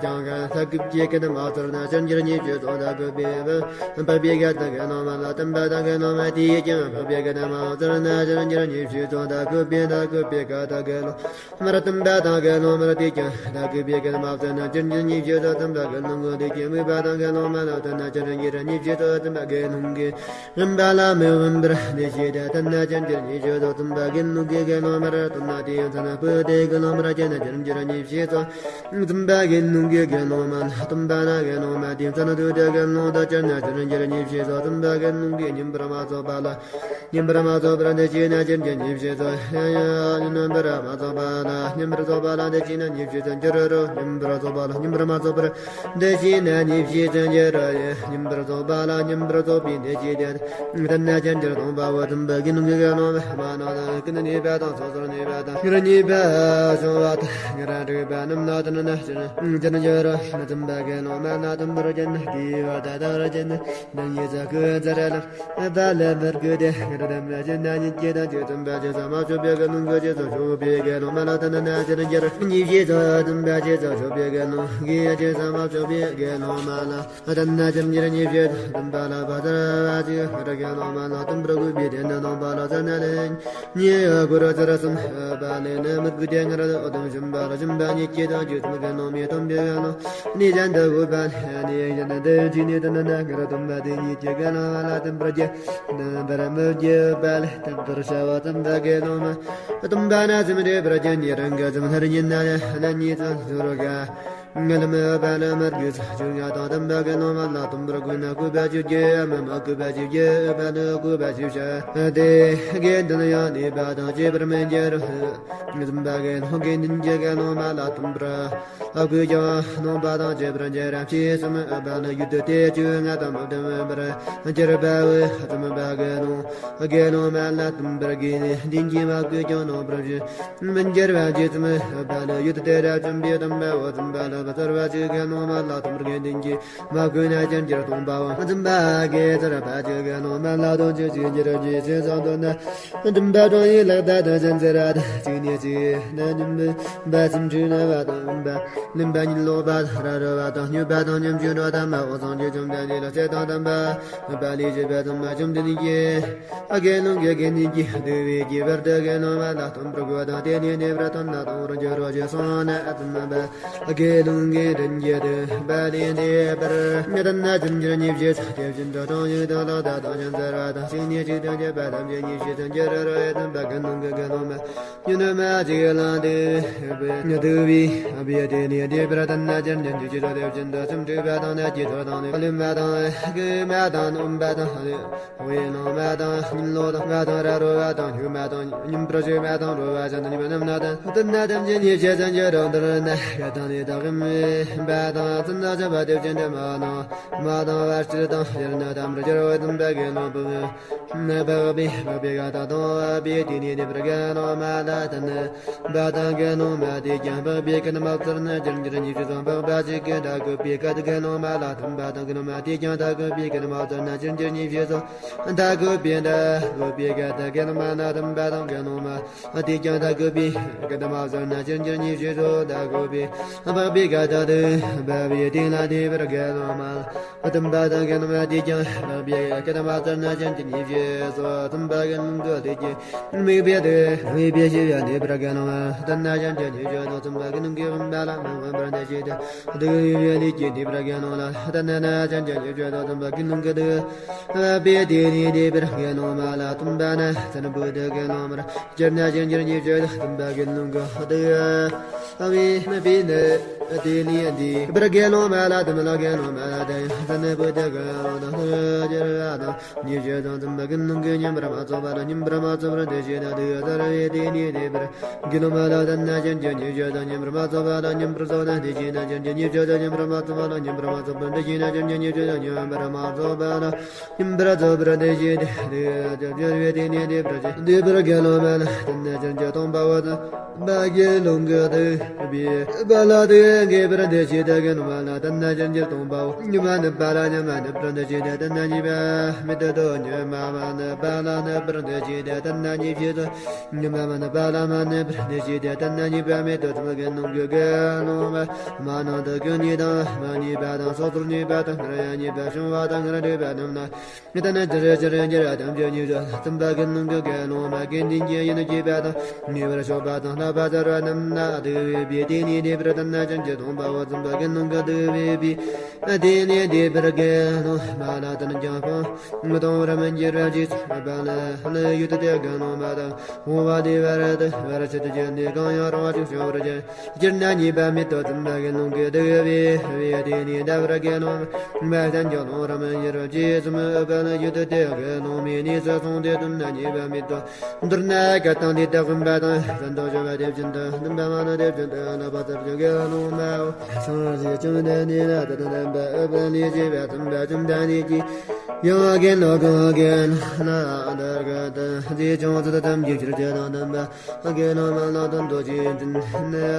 ཀྱང་ད་གུས་པའི་ཁ་ཏུ་མ་བཙུན་ན་ཕྱག་འཚལ་ཉེས་བྱས་སོ། ད་གུས་པའི་འཕགས་པའི་ཁ་ཏུ་དགེ་སློང་མ་ལ་སྟོན་པ་དང་དགེ་སློང་མ་དེས་ཀྱང་འཕགས་པའི་ཁ་ཏུ་མ་བཙུན་ན་ཕྱག་འཚལ་ཉེས་བྱས་སོ། ད་གུས་པའི་ད་གུས་པའི་ཁ་ཏུ་དགེ་སློང་མར་སྟོན་པ་དང་དགེ་སློང་མར་དེས་ཀྱང་ད་གུས་པའི་ཁ་ཏུ་མ་བཙུན་ན་ཕྱག་འཚལ་ཉེས་བྱས་སོ། སྟོན་པ་དགེ་སློང་གིས་དེ་སྐད་སྨྲས་པ་དང་དགེ་སློང་མ་ལ་སྟོན་ན་ཕྱག་འཚལ་ཉེས་བྱས་སོ། སྟོན་པ་དགེ་སློང་གིས་སྨན་པ་ལ་མི་འོན་པར་དེ་བཞིན་དུ་སྟོན་ན་ཕྱག་འཚལ་ཉེས་བྱས་སོ། སྟོན་པ་དགེ་སློང་གིས་དགེ་སློང་མར་སྟོན་ན་དེ་ཡང་ཚ་ན་བུ་དེ་དགེ་སློང་མར་བྱས་ན་ཕྱག་འཚལ་ཉེས་བྱས་སོ། སྟོན་པ་དགེ་སློང་གིས་དགེ་སློང་མ་ལ་སྟོན་པ་ན་དགེ་སློང་མ་དེ་ཡང་ཚ་ན་དུ་དེ་དགེ་སློང་དུ་བྱས་ན་ཕྱག་འཚལ་ཉེས་བྱས་སོ། སྟོན་པ་དགེ་སློང་གིས་སྙོམས་པར་མ་བཙོག་པ་ལ་སྙོམས་པར་མ་བཙོག་པར་འདི་བྱས་ན་ཕྱག་འཚལ་ཉེས་བྱས་སོ། སྙོམས་པར་མ་བཙོག་པ་ལ་སྙོམས་པར་བཙོག་པ་ལ་འདི་བྱས་ན་ཉེས་བྱས་སུ་འགྱུར་རོ། སྙོམས་པར་བཙོག་པ་ལ་སྙོམས་པར་མ་བཙོག་པར་འདི་བྱས་ན་ཉེས་བྱས་སུ་འགྱུར་རོ། སྙོམས་པར་བཙོག་པ་ལ་སྙོམས་པར་བཙོག་པའི་འདི་བྱས་ཏེ། ད་ན་ཅན་འགྱུར་སྟོང་པའོ། དམ་པ་དགེ་སློང་གིས་དགེ་སློང་མ་རྣམས་ཀུན་ནས་ནུས་པ་དང་སོ་སོར་གནས་པ་དང་ཉེར་གནས་པ་བྱུང་བ་དང་ཉེར་འགྲིག་པ་རྣམས་ལ་དེ་ན་ཅན་འགྱུར་རོ། དམ་པ་དགེ་སློང་མ་རྣམས་དམ་པར་བརྒྱན་ན་དེའི་བར་དུ་དང་ར་ཅན་ནི་ཉེས་སུ་ཁུ་ཙ་ར་ལ། ད་ལན་མར་ཁུ་དེ་ང་ར་དམ་པ་ཅན་ན་ཉིད་ཀྱི་དང་ཅི་ཙམ་པ་ཅི་ཙམ་མ་བྱུང་བའི་དགེ་སློང་གི་ཅི་ཙམ་བྱུང་བའི་དགེ་སློང་མ་ལ་ད་ན་ན་ཅན་འགྱུར་ཉེས་བྱས་སོ། དམ་པ་ཅི་ཙམ་བྱུང་བའི་དགེ་སློང་གི་ཅི་ཙམ་མ་བྱུང་བའི་དགེ་སློང་མ་ལ་ད་ན་ཅན་འགྱུར་ཉེས་བྱས་སོ། དམ་པ་ལ་བ་ཙར་བ་ཅི་ང་ར་དགེ་སློང་མ་ལ་དམ་པར་གུས་པའི་དེ་ནི་དང་པ་ལ་ཙ་ན་ལེ་ཉེ་ཡ་གུ་རུ་ཙར་གསུམ་པ་ལེ་ནི་མི་གུ་དེ་ང་ར་འོ་དམ་བཞིན་པ་ལ་བཞིན་པ་ཉིད་ཀྱི་དང་ཅི་ཙམ་དགེ་སློང་མའི་དམ་པའི་དགེ་སློང་ནི་གཞན་དུ་འོས་པ་ལས་ནི་གཞན་དུ་འདི་ཅི་ནི་དེ་ནི་ན་ང་ར་དམ་པ་དེ་ཉིད་ཀྱི་དགེ་སློང་མ་ལ་དམ་པར་རྒྱུ། རྣམ་པར་མི་འགྱུར་བ་ལས་དམ་པར་བྱ་བ་ཙམ་དག་གི་ལོ་མ། སྟོན་པ་ན་སེམས་འདྲེས་པ་ཅན་ཉེ་རང་གི་ཙམ་ལྷར་ཉིད་ན་ལ་ཉིད་ཙམ་ཟུར་ག་ངལ་མི་འོས་པ་ལ་མར་གྱི་ཚ་ཆུ་ང་དང་དམ་པ་གི་ལོ་མ་ལ་དམ་པར་གུས་ན་གུས་པ་ཅི་རྒྱུ་ཡ་མི་མ་གུས་པ་ཅི་རྒྱུ་འོས་པ་ལ་གུས་པ་ཅི་བྱ་དེ་དགེ་འདུན་ཡང་ནུས་པ་དང་བཅས་པར་མི་འགྱུར། དམ་པ་གི་ལྷོ་དགེ་འདུན་གྱི་གི་ལོ་མ་ལ་དམ་པར། ཨ་ཁུ་ཀྱང་ནོངས་པ་དང་བཅས་པར་འགྱུར་རམ་ཞེས་གསུངས་པ་ལ་ཡུལ་དུ་དེ་ཆོས་ང་དང་མི་ལྡན་པར་གྱུར་པའོ། ཨ་ཙམ་པ་དགེ་སློང་དགེ་སློང་མ་ལ་དམ་པར་དགེ་འདུན་གྱི་མ་གུས་ཀྱང་ནོངས་པར་མི་འགྱུར་བ་ཞེས་གསུངས་པ་ལ་ཡུལ་དུ་དེ་རབ་བྱུང་པའི་དམ་པའོ། ཨ་ཙམ་པ་ལ་བ་ཙར་བ་ཅི་དགེ་སློང་མ་ལ་དམ་པར་དགེ་འདུན་གྱི་མ་གུས་ན་ཅན་འགྱུར་སྟོང་པའོ། ཨ་ཙམ་པ་དགེ་ཙར་བ་ཅི་དགེ་སློང་མ་ལ་དོན་ཅི་ཞིག་འགྱུར་ཞེས་ཅི་ཙམ་དོན་ན། དམ་པ་དྲང་ཡིན་ལག་བརྡ་དང་ཅན་ཙེ་ར་དང་གཅིག་ནས་གཅིག་ན་སྙོམས་པ་སེམས་འཁྲུལ་ན་བ་དང་འོན་པ་ལེན་པ་ཉིད་ལོག་པ་དང་ར་རོ་བ་དང་སྨྱོས་པ་དང་ཉམ་ཆུང་འགྲོ་དང་མ་འོ་སངས་རྒྱས་བཅོམ་ལྡན་འདས་ལ་སྤྱད་དང་དམ་པ་པ་ལས་བྱེད་པ་དང་མ་བཅོམ་ལྡན་གྱི་དགེ་སློང་གི་དགེ་འདུན་གྱི་འདུལ་བའི་གི་བར་དུ་དགེ་སློང་མ་ལ་སྟོན་པར་གོ་དང་དེ་ནས་གནས་པར་སྟོན་ན་དང་བར་འགྱུར་རོ་ཞེས་གསུངས་ནས། ཨ་ཙམ་པ་དགེ་སློང་གི་དྲིན་གྱི་དུ་བ་ལས་འདས་པར་ཉེ་དན་ན་ཅན་གྱུར་ཉེས་བྱས་ཚ་དེ་བཞིན་དུ་གྲངས་ཡོད་དང་ལག་བརྡ་དང་ཅན་ཙེ་ར་དང་གཅིག་ནས་གཅིག་ཏུ་འགྱུར་བ་ཐམས་ཅད་ཉེས་བྱས་སུ་འགྱུར་རོ། ཨ་ཙམ་པ་དགེ་སློང་གི་དགེ་སློང་མ་ཉོན་མ་ཅིག་ལ་འདུ་བའི་དུ་བའི་བའི་དེ་ནས་འདས་པར་ལྟ་ན་ཅན་ཉན་དུ་ཅི་རོ་དེ་བཞིན་དུ་སེམས་འཁྲུལ་པ་དང་ནད་ཀྱི་ཚོར་དང་ནི་ལུས་མ་དང་གོས་མ་དང་འོན་པ་དང་འོད་ལོང་མ་དང་ཉིད་ལོག་དང་མ་དང་ར་རོ་བ་དང་སྨྱོས་མ་དང་སྙོམས་པར་ཞུགས་མ་དང་རོ་བ་ཅན་དང་ཉི་མ་རྣམས་ན་དང་ལྟ་ན་ཐམས་ཅད་ཉེས་བྱས་སུ་འགྱུར་རོ། མདོར་ན་ག་དང་ནི་དག་གི་མེད་པ་དང་ཚུན་ཚོད་ཆགས་པ་དེ་བཞིན་དུ་མ་དང་མ་དང་བར་ཆད་དང་ཡར་ན་དམ་ར་སྦྱོར་བ་དམ་པ་དགེ་སློང་པོ་ནི་འཕགས་པའི་འཕགས་པའི་ག་དང་དང་བ་པའི་དེ་ནས་འདས་པར་དགེ་སློང་མ་ལ་དེ་ནི་བ་དང་དགེ་སློང་མ་དེས་ཀྱང་འཕགས་པའི་ཀུན་མ་བཙུན་ན་ཅན་གྱུར་ཉེས་བྱས་སུ་འཕགས་པ་ཅིག་གི་ད་གུས་པའི་ཀ་ཏུ་དགེ་སློང་མ་ལ་དམ་པ་དང་དགེ་སློང་མ་དེས་ཀྱང་ད་གུས་པའི་ཀུན་མ་བཙུན་ན་ཅན་གྱུར་ཉེས་བྱས་སུ་ད་གུས་པའི་ད་གུས་པའི་ཀ་ཏུ་དགེ་སློང་མ་ན་དམ་པ་དང་དགེ་སློང་མ་དེས་ཀྱང་ད་གུས་པའི་ཀུན་མ་བཙུན་ན་ཅན་གྱུར་ཉེས་བྱས་སུ་ད་གུས་པའི་འཕགས་པའི་ ག་ད་དུ་བབ་པའི་དེ་ལ་དེ་བར་དགེ་སློང་མ་ལ་སྟོན་པ་དང་དགེ་སློང་མ་དེས་ཀྱང་བབ་པའི་སྐད་མ་ཚར་ན་ཅན་གྱི་ཉེས་བྱས་སོ། སྟོན་པ་དགེ་སློང་གི་དེ་ཀྱི་དམིགས་པའི་དེ་དམིགས་པའི་ཞི་བའི་དེ་བར་དགེ་སློང་མ་ལ་སྟོན་ན་ཅན་གྱི་ཉེས་བྱས་སོ། སྟོན་པ་དགེ་སློང་གི་དབང་པ་ལ་མི་དབང་པར་འདི་ཞེས་ཏེ་དུ་ཡོད་པའི་ལས་ཀྱི་དེ་བར་དགེ་སློང་ལ་སྟོན་ན་ཅན་གྱི་ཉེས་བྱས་སོ། སྟོན་པ་དགེ་སློང་གི་དུ་བབ་པའི་དེ་ནི་དེ་བར་དགེ་སློང་མ་ལ་སྟོན་པ་ན་ཚན་པོ་དེ་དགེ་སློང་མར། སྤྱིར་ན་ཅན་གྱི་ཉེས་བྱས་སྟོན་པ་དགེ་སློང་གི་དུ་ཡོད་པའི་ནི། དེ་ནི་འདི་བར་དགེ་སློང་མ་ལ་དམ་ལ་དགེ་སློང་མ་ལ་དེ་ཡང་ཚན་པོ་དེ་དགེ་སློང་དང་སྤྱིར་བ་དང་ཉེས་བྱས་དང་སྟོན་པ་དགེ་སློང་གི་ཉིན་པར་མ་ཚོགས་པ་ལ་ཉིན་པར་མ་ཚོགས་པར་འདི་ཞེས་ན་དུ་ཡོད་ཟེར་བའི་དེ་ནི་དེ་བར་དགེ་སློང་མ་ལ་སྟོན་ན་ཅན་གྱི་ཉེས་བྱས་དང་ཉིན་པར་མ་ཚོགས་པ་ལ་ཉིན་པར་ཚོགས་ན་འདི་ཞེས་ན་ཅན་གྱི་ཉེས་བྱས་དང་ཉིན་པར་མ་ཚོགས་པ་ལ་ཉིན་པར་མ་ཚོགས་པར་འདི་ཞེས་ན་ཅན་གྱི་ཉེས་བྱས་དང་ཉིན་པར་མ་ཚོགས་པ་ལ། ཉིན་པར་ཚོགས་པར་འདི་ཞེས་ཏེ། དེ་ཡང་སྦྱར་བའི་དེ་ནི་དེ་བར་ཅན། དེ་བར་དགེ་སློང་མ་ལ་སྟོན་ན་ཅན་གྱི་སྟོང་པའོ། སྟོན་པ་དགེ་སློང་གི་དུ་བའི་བ་ལ་དུ་དགེ་བར་འདི་ཞེས་ཏེ་དགེ་སློང་མ་ལ་སྟོན་ན་ཅན་གྱི་སྟོང་པའོ། ཉི་མ་ནུབ་པ་ལ་ཉི་མ་ནུབ་པར་འདི་ཞེས་ཏེ་སྟོན་ན་ཉི་མ་མེད་དོ། ཉི་མ་མ་ནུབ་པ་ལ་ནུབ་པར་འདི་ཞེས་ཏེ་སྟོན་ན་ཉེས་བྱས་སོ། ཉི་མ་མ་ནུབ་པ་ལ་མ་ནུབ་པར་འདི་ཞེས་ཏེ་སྟོན་ན་ཉེས་པ་མེད་དོ། དེ་དགེ་སློང་གི་དགེ་སློང་མ་མ་ནང་དུ་ཀུན་ཉེས་དང་མ་ཉེས་པ་དང་སོ་སོར་ཉེས་པ་དང་སྔར་ཡང་ཉེས་པ་བྱུང་བ་དང་སྔར་འདྲིས་པ་རྣམས་ལ། ད་ནི་ཅི་རེ་ཅི་རེ་འགྱུར་བ་ཐམས་ཅད་ཉེས་བྱས་སོ། སྟོན་པ་དགེ་སློང་གི་དགེ་སློང་མ་དགེ་འདུན་གྱི་ཡིན་གྱི་པ་དང་ཉེས་པར་ཕྱོགས་པ་དང་བསླབ་པ་ཟེར་བ་རྣམས་ལ་དུ་བའི་དེ་ནི་དེ་བར་སྟོན་ན་ཅན་གྱི་སྟོང་པའོ། སྟོན་པ་དགེ་སློང་གི་དུ་བའི་དེ་ནི་དེ་བར་དགེ་སློང་མ་ལ་དོན་ཀྱང་སྤང་གཏོང་བར་མི་འགྱུར་བ་ཅིག་སོང་བ་ལ་ལུས་ཡུལ་དུ་དེ་དགེ་སློང་མ་དང་འོང་བ་དེ་བར་དུ་བར་ཆད་དུ་གྱུར་ནས་གང་ཡང་རུང་བ་ཅིག་བྱུང་བར་བྱེད། སྤྱིར་ན་ཉེས་པ་མེད་དོ། སྟོན་པ་དགེ་སློང་གི་དུ་བའི་དེ་ནི་ད་བར་དགེ་སློང་མ་ལ་དོན་ཀྱང་སྤང་བར་མི་འགྱུར་བ་ཅིག་སོང་བ་ལ་ཡུལ་དུ་དེ་དགེ་སློང་མའི་གནས་སུ་སོང་སྟེ་སྟོན་ན་ཉེས་པ་མེད་དོ། མདོར་ན་བཀའ་དང་ལུང་དང་སྟོན་པ་དང་གསན་དང་ཞུ་བ་དེ་བཞིན་དུ་སྟོན་པ་མ་ནོར་དེ་བཞིན་དུ་བསླབ་པ་ལྟར་གྱི་དགེ་སློང་མའོ། སངས་རྒྱས་བཅོམ་ལྡན་འདས་ལ་དད་དང་ལྡན་པ་ཨུཏྤལ་ལས་སྐྱེས་པ་སྟོན་པ་བཅོམ་ལྡན་འདས་ཀྱིས་ཡང་དགེ་སློང་གང་དགེ་སློང་ལ་འདི་སྐད་དུ། རྗེ་ཅུང་ཟད་ཙམ་གྱིས་ཕྱིར་བྱེད་དང་ལྡན་པ་དགེ་སློང་མ་ལ་དོན་དུ་ཅི་འཛིན་ནས་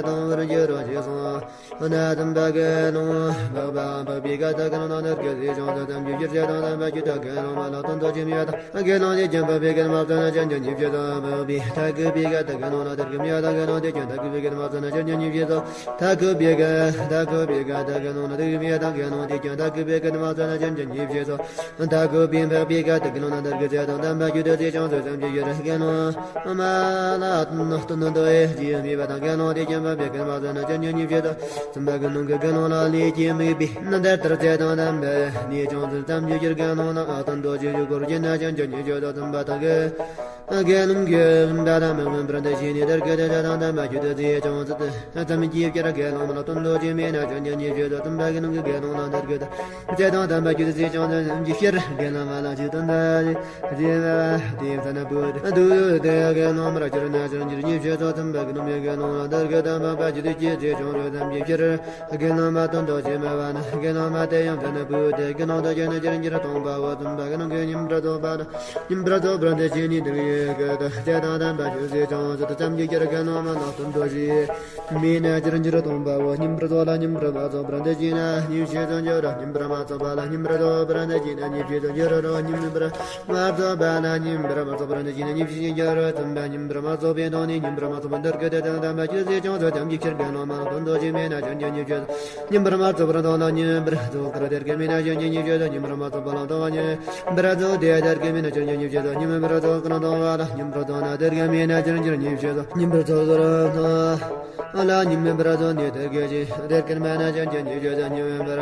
གཏོང་བར་འགྱུར་རོ་ཞེས་གསུངས། ན་དམ་པ་དགེ་སློང་འཕགས་པ་འཕགས་པའི་བཀའ་དག་གི་ནང་ན་ནར་གི་ཟས་ཅུང་ཟད་ཙམ་གྱིས་ཕྱིར་བྱེད་དང་ལྡན་པ་ཁྱོད་དག་དགེ་སློང་མ་ལ་དོན་དུ་ཅི་མི་ཡོད་དང་། དགེ་སློང་དེས་ཀྱང་འཕགས་པའི་བཀའ་མ་བརྩམས་ན་ཅན་གྱི་ཉེས་བྱས་སོ། འཕགས་པའི་ཐ་གུ་པའི་བཀའ་དག་གི་ནང་ན་ནར་གི་མི་ཡོད་དང་། དགེ་སློང་དེས་ཀྱང་ཐ་གུ་པའི་བཀའ་མ་བརྩམས་ན་ཅན་གྱི་ཉེས་བྱས་སོ། ཐ་གུ་པའི་བཀའ་ཐ་གུ་པའི་བཀའ་དག་གི་ནང་ན་ནར་གི་མི་ཡོད་དང་། དགེ་སློང་དེས་ཀྱང་ཐ་གུ་པའི་བཀའ་མ་བརྩམས་ན་ཅན་གྱི་ཉེས་བྱས་སོ། ཐ་གུ་པའི་འཕགས་པའི་བཀའ་དག་གི་ནང་ན་ནར་གི་ཟས་དང་ལྡན་པ་ཁྱོད་དག་ཟས་ཅུང་ཟད་ཙམ་གྱིས་ཕྱིར་དགེ་སློང་མ་ལ་དོན་དུ་ཅི་མི་ཡོད་དང་། དགེ་སློང་དེས་ཀྱང་འཕགས་པའི་བཀའ་མ་བརྩམས་ན་ཅན་གྱི་ཉེས་བྱས་སོ། སྟོན་པ་དགེ་སློང་གིས་དགེ་སློང་ལ་ལས་ཀྱི་དམིགས་པས་ནི་དེ་ལྟར་ཟས་དང་ལྡན་པའི་གནས་ཅུང་ཟད་ཙམ་གྱིས་ཕྱིར་དགེ་སློང་ལ་དོན་དུ་ཅི་ཞུ་དགོས་ཞེ་ན་ཅན་གྱི་ཉེས་བྱས་སོ། སྟོན་པ་དག་གིས་དགེ་སློང་གི་བཀའ་ལ་མི་དབང་པར་འདི་ཞེས་ནས་ནར་གི་ཟས་དང་ལྡན་པ་ཁྱོད་དག་ཟས་ཅུང་ཟད་ཙམ་གྱིས་ཕྱིར་དགེ་སློང་མ་ལ་དོན་དུ་ཅི་མེད་ན་ཅན་གྱི་ཉེས་བྱས་སོ། སྟོན་པ་དགེ་སློང་གིས་དགེ་སློང་ལ་ནར་གི་ཟས་དང་ལྡན་པ་ཁྱོད་དག་ཟས་ཅུང་ཟད་ཙམ་གྱིས་ཕྱིར་དགེ་སློང་མ་ལ་ཅི་དོན་དུ་ཅི་མེད་པ་དེ་ཙམ་པོ་དུ་དེ་དགེ་སློང་མར་གྱུར་ན་ཅན་གྱི་ཉེས་བྱས་སོ། སྟོན་པ་དགེ་སློང་མས་དགེ་སློང་ལ་ནར་གི་ཟས་དང་ལྡན་པ་ཁྱོད་དག་ཟས་ཅུང་ཟད་ཙམ་གྱིས་ཕྱིར་དགེ་སློང་མ་དོན་དུ་ཅི་མེད་པ་ན། དགེ་སློང་མ་དེ་ཡང་ཙམ་པོ་དེ་དགེ་སློང་དུ་གྱུར་ན་ཅན་གྱི་སྟོང་པའོ། སྟོན་པ་དགེ་སློང་གིས་ཉིན་པར་ཚོགས་པ་ལ་ཉིན་པར་ཚོགས་པར་འདི་ཞེས་ནས་ནར་གི་ཟས་དང་ལྡན་པ་ཁྱོད་དག་ཟས་ཅུང་ཟད་ཙམ་གྱིས་ཕྱིར་དགེ་སློང་མ་ལ་དོན་དུ་ཅི་མེད་ན་ཅན་གྱི་སྟོང་པའོ། ཉིན་པར་ཚོགས་ལ་ཉིན་པར་མ་ཚོགས་པར་འདི་ཞེས་ན་ཉེས་བྱས་སུ་འགྱུར་རོ། ཉིན་པར་མ་ཚོགས་པ་ལ་ཉིན་པར་ཚོགས་པར་འདི་ཞེས་ན་ཉེས་བྱས་སུ་འགྱུར་རོ། ཉིན་པར་མ་ཚོགས་པ་ལ་ཉིན་པར་མ་ཚོགས་པར་འདི་ཞེས་ན་ཉེས་བྱས་སུ་འགྱུར་རོ། སྟོན་པ་ཉིན་པར་མ་ཚོགས་པའི་དོན་ནི། ཉིན་པར་མ་ཚོགས་པར་ནར་གི་ཟས་དང་ལྡན་པ་ཁྱོད་དག་ཟས་ཅུང་ཟད་ཙམ་གྱིས་ཕྱིར་དགེ་སློང་མ་ལ་དོན་དུ་ཅི་མེད་ན་ཅན་གྱི་ཉེས་བྱས་སོ། ཉིན་པར་མ་ཚོགས་པར་དོན་ལ་ཉིན་པར་ཚོགས་པར་ནར་གི་མེད་ན་ཅན་གྱི་ཉེས་བྱས་སོ། ཉིན་པར་མ་ཚོགས་པ་ལ་དོན་ལ་ཉིན་པར་ཚོགས་ཏེ་ནར་གི་མེད་ན་ཅན་གྱི་ཉེས་བྱས་སོ། ཉིན་པར་ཚོགས་པར་དོན་ལ་ཉིན་པར་ཚོགས་ན་ནར་གི་མེད་ན་ཅན་གྱི་ཉེས་བྱས་སོ། ཉིན་པར་ཚོགས་པར་དོན་ལ་ཉིན་པར་ཚོགས་ནས་ནར་གི་ཅན་ནར་གི་མེད་ན་ཅན་གྱི་ཉེས་བྱས་སོ། ཉིན་པར་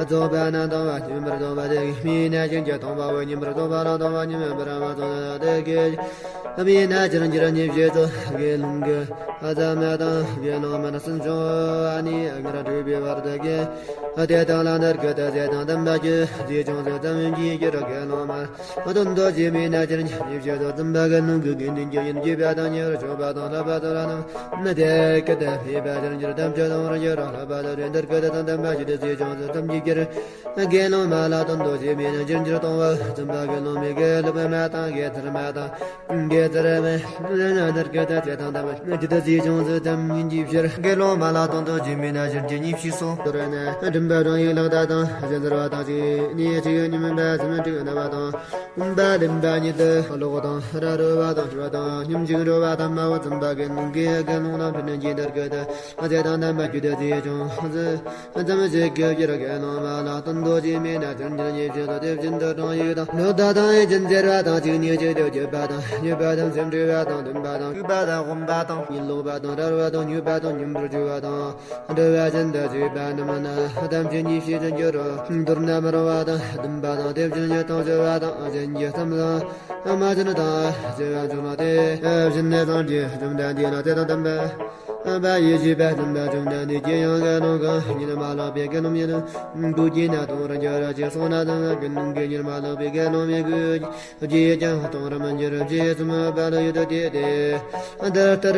ཚོགས་པ་ན་དོན་ལ་ཉིན་པར་ཚོགས་པ་ནར་གི་མེད་ན་ཅན་གྱི་སྟོང་པའོ། ཉིན་པར་ཚོགས་པ་ལ་དོན་ལ་ཉིན་པར་མ་ཚོགས་ན་ནར་གི་མེད་ན་ཅན་གྱི་ཉེས་བྱས་སོ། དགེ་སློང་གི་ཨ་ཙ་མ་དང་དགེ་སློང་མ་ན་སུན་ཕྱུང་བ་ནི་སྔར་འགྲིག་པའི་བར་དུ་གི་དེ་དག་ལ་ནར་གི་ཟས་དང་ལྡན་པ་ཁྱོད་ཟས་ཅུང་ཟད་ཙམ་གྱིས་ཕྱིར་དགེ་སློང་མ་དོན་དུ་ཅི་མེད་ན་ཅན་གྱི་ཉེས་བྱས་སོ། སྟོན་པ་དགེ་སློང་གིས་དགེ་འདུན་གྱི་ཡིན་གྱི་པ་དང་ཉེ་བར་སྤྱོད་པ་དང་བསླབ་པ་ལྟར་རྣམས་ནི་དེ་སྐད་དུ་སྨྲས་པ་ཅན་གྱི་དམ་ཆོས་དང་རང་རྒྱུད་རང་བསླབ་པ་ལྟར་ནར་གི་ཟས་དང་ལྡན་པ་ཁྱོད་དག་ཟས་ཅུང་ཟད་ཙམ་གྱིས་ཕྱིར་དགེ་སློང་མ་ལ་དོན་དུ་ཅི་མེད་ན་ཅན་གྱི་སྟོང་པའོ། སྟོན་པ་དགེ་སློང་མས་དགེ་སློང་མ་དང་དགེ་ཚུལ་མ་དང་དགེ་ཚུལ་མ་ནར་གི་ཟས་དང་ལྡན་པ་ཁྱོད་དག་ ཡིད་ཅུང་ཟད་དམ་ཉིད་ཀྱི་ཕྱིར། དགེ་སློང་མ་ལ་དོན་དུ་བྱེད་མིན་ན། ཕྱིན་ཆད་ཉེས་བྱས་སོ། དོ་ར་ན་མགྲིན་པ་རང་ཡུལ་ལག་བརྡ་དང་། གཞན་ཟེར་བ་དང་གཅིག་ནི་གཅིག་ཉི་མ་པ་སུམ་དྲུག་ན་བ་དང་། འོན་པ་ལེན་པ་ཉིད་དུ་ཀློག་དང་། ར་རོ་བ་དང་ཞུ་བ་དང་། ཉིན་གཅིག་འགྲོ་བ་དམ་མ་བོ། བཙུན་པ་དགེ་སློང་གིས་དགེ་སློང་རྣམས་ཕྲིན་ལས་ཀྱི་དར་གྱི་དུ། ཨ་ཙེ་དང་དམ་པ་རྒྱུད་དུ་ཡིད་ཅུང་ཟད། ཙམ་ཞིག་གི་ཕྱིར་དགེ་སློང་མ་ལ་དོན་དུ་བྱེད་མིན་ན། ཕྱིན་ཆད་ཉེས་བྱས་སོ། དེ་བཞིན་དུ་གྲངས་ཡོད་དང་། ལོ་ཟླ་དང་ཡིད་ཅན་ཟེར་བ་དང་གཅིག་ནི་གཅིག་ཏུ་གྱུར་པ་དང་། གྱུར་པ་དང་སེམས་འཁྲུལ་བ་དང་འདུན་པ་དང་ལྐུགས་པ་དང་དབེན་པ་དང་ཉིད་ལོག་པ་དང་ར་རོ་བ་དང་སྨྱོས་པ་དང་ཉམས་པར་འགྱུར་བ་དང་འདུལ་བ་ཅན་དུ་བྱེད་པ་རྣམས་ནི། ཐམས་ཅད་ཉེས་བྱས་སུ་འགྱུར་རོ། མདོར་ན་མི་རུང་བ་དང་འདུན་པ་དང་། དེ་བཞིན་ཉིད་དང་སྦྱོར་བ་དང་། གཞན་གྱི་སེམས་དང་མ་བྱིན་དང་བྱེད་པ་འཇུག་ལ། དེ་བཞིན་ནི་སངས་རྒྱས་བཅོམ་ལྡན་འདས་ལ་དེ་དང་ལྡན་པ། པ་ཡིས་བྱས་པ་བཅོམ་པ་བཅོམ་ལྡན་འདས་ཀྱིས་ཡང་དགེ་སློང་གང་ཉིད་མ་ལགས་པའི་དགེ་སློང་མིན་ན་གུས་བགྱིས་ན་གཏོང་རུ་འགྱུར་ཅེས་གསུངས་ན། དེ་དགེ་སློང་གིས་ཉིད་མ་ལགས་པའི་དགེ་སློང་མི་གུས་བགྱིས་ཀྱང་གཏོང་རུ་མི་འགྱུར་ཅེས་གསུངས་པ་ལ་ཡུལ་དུ་དེ་སྟེ། འདི་ལྟར་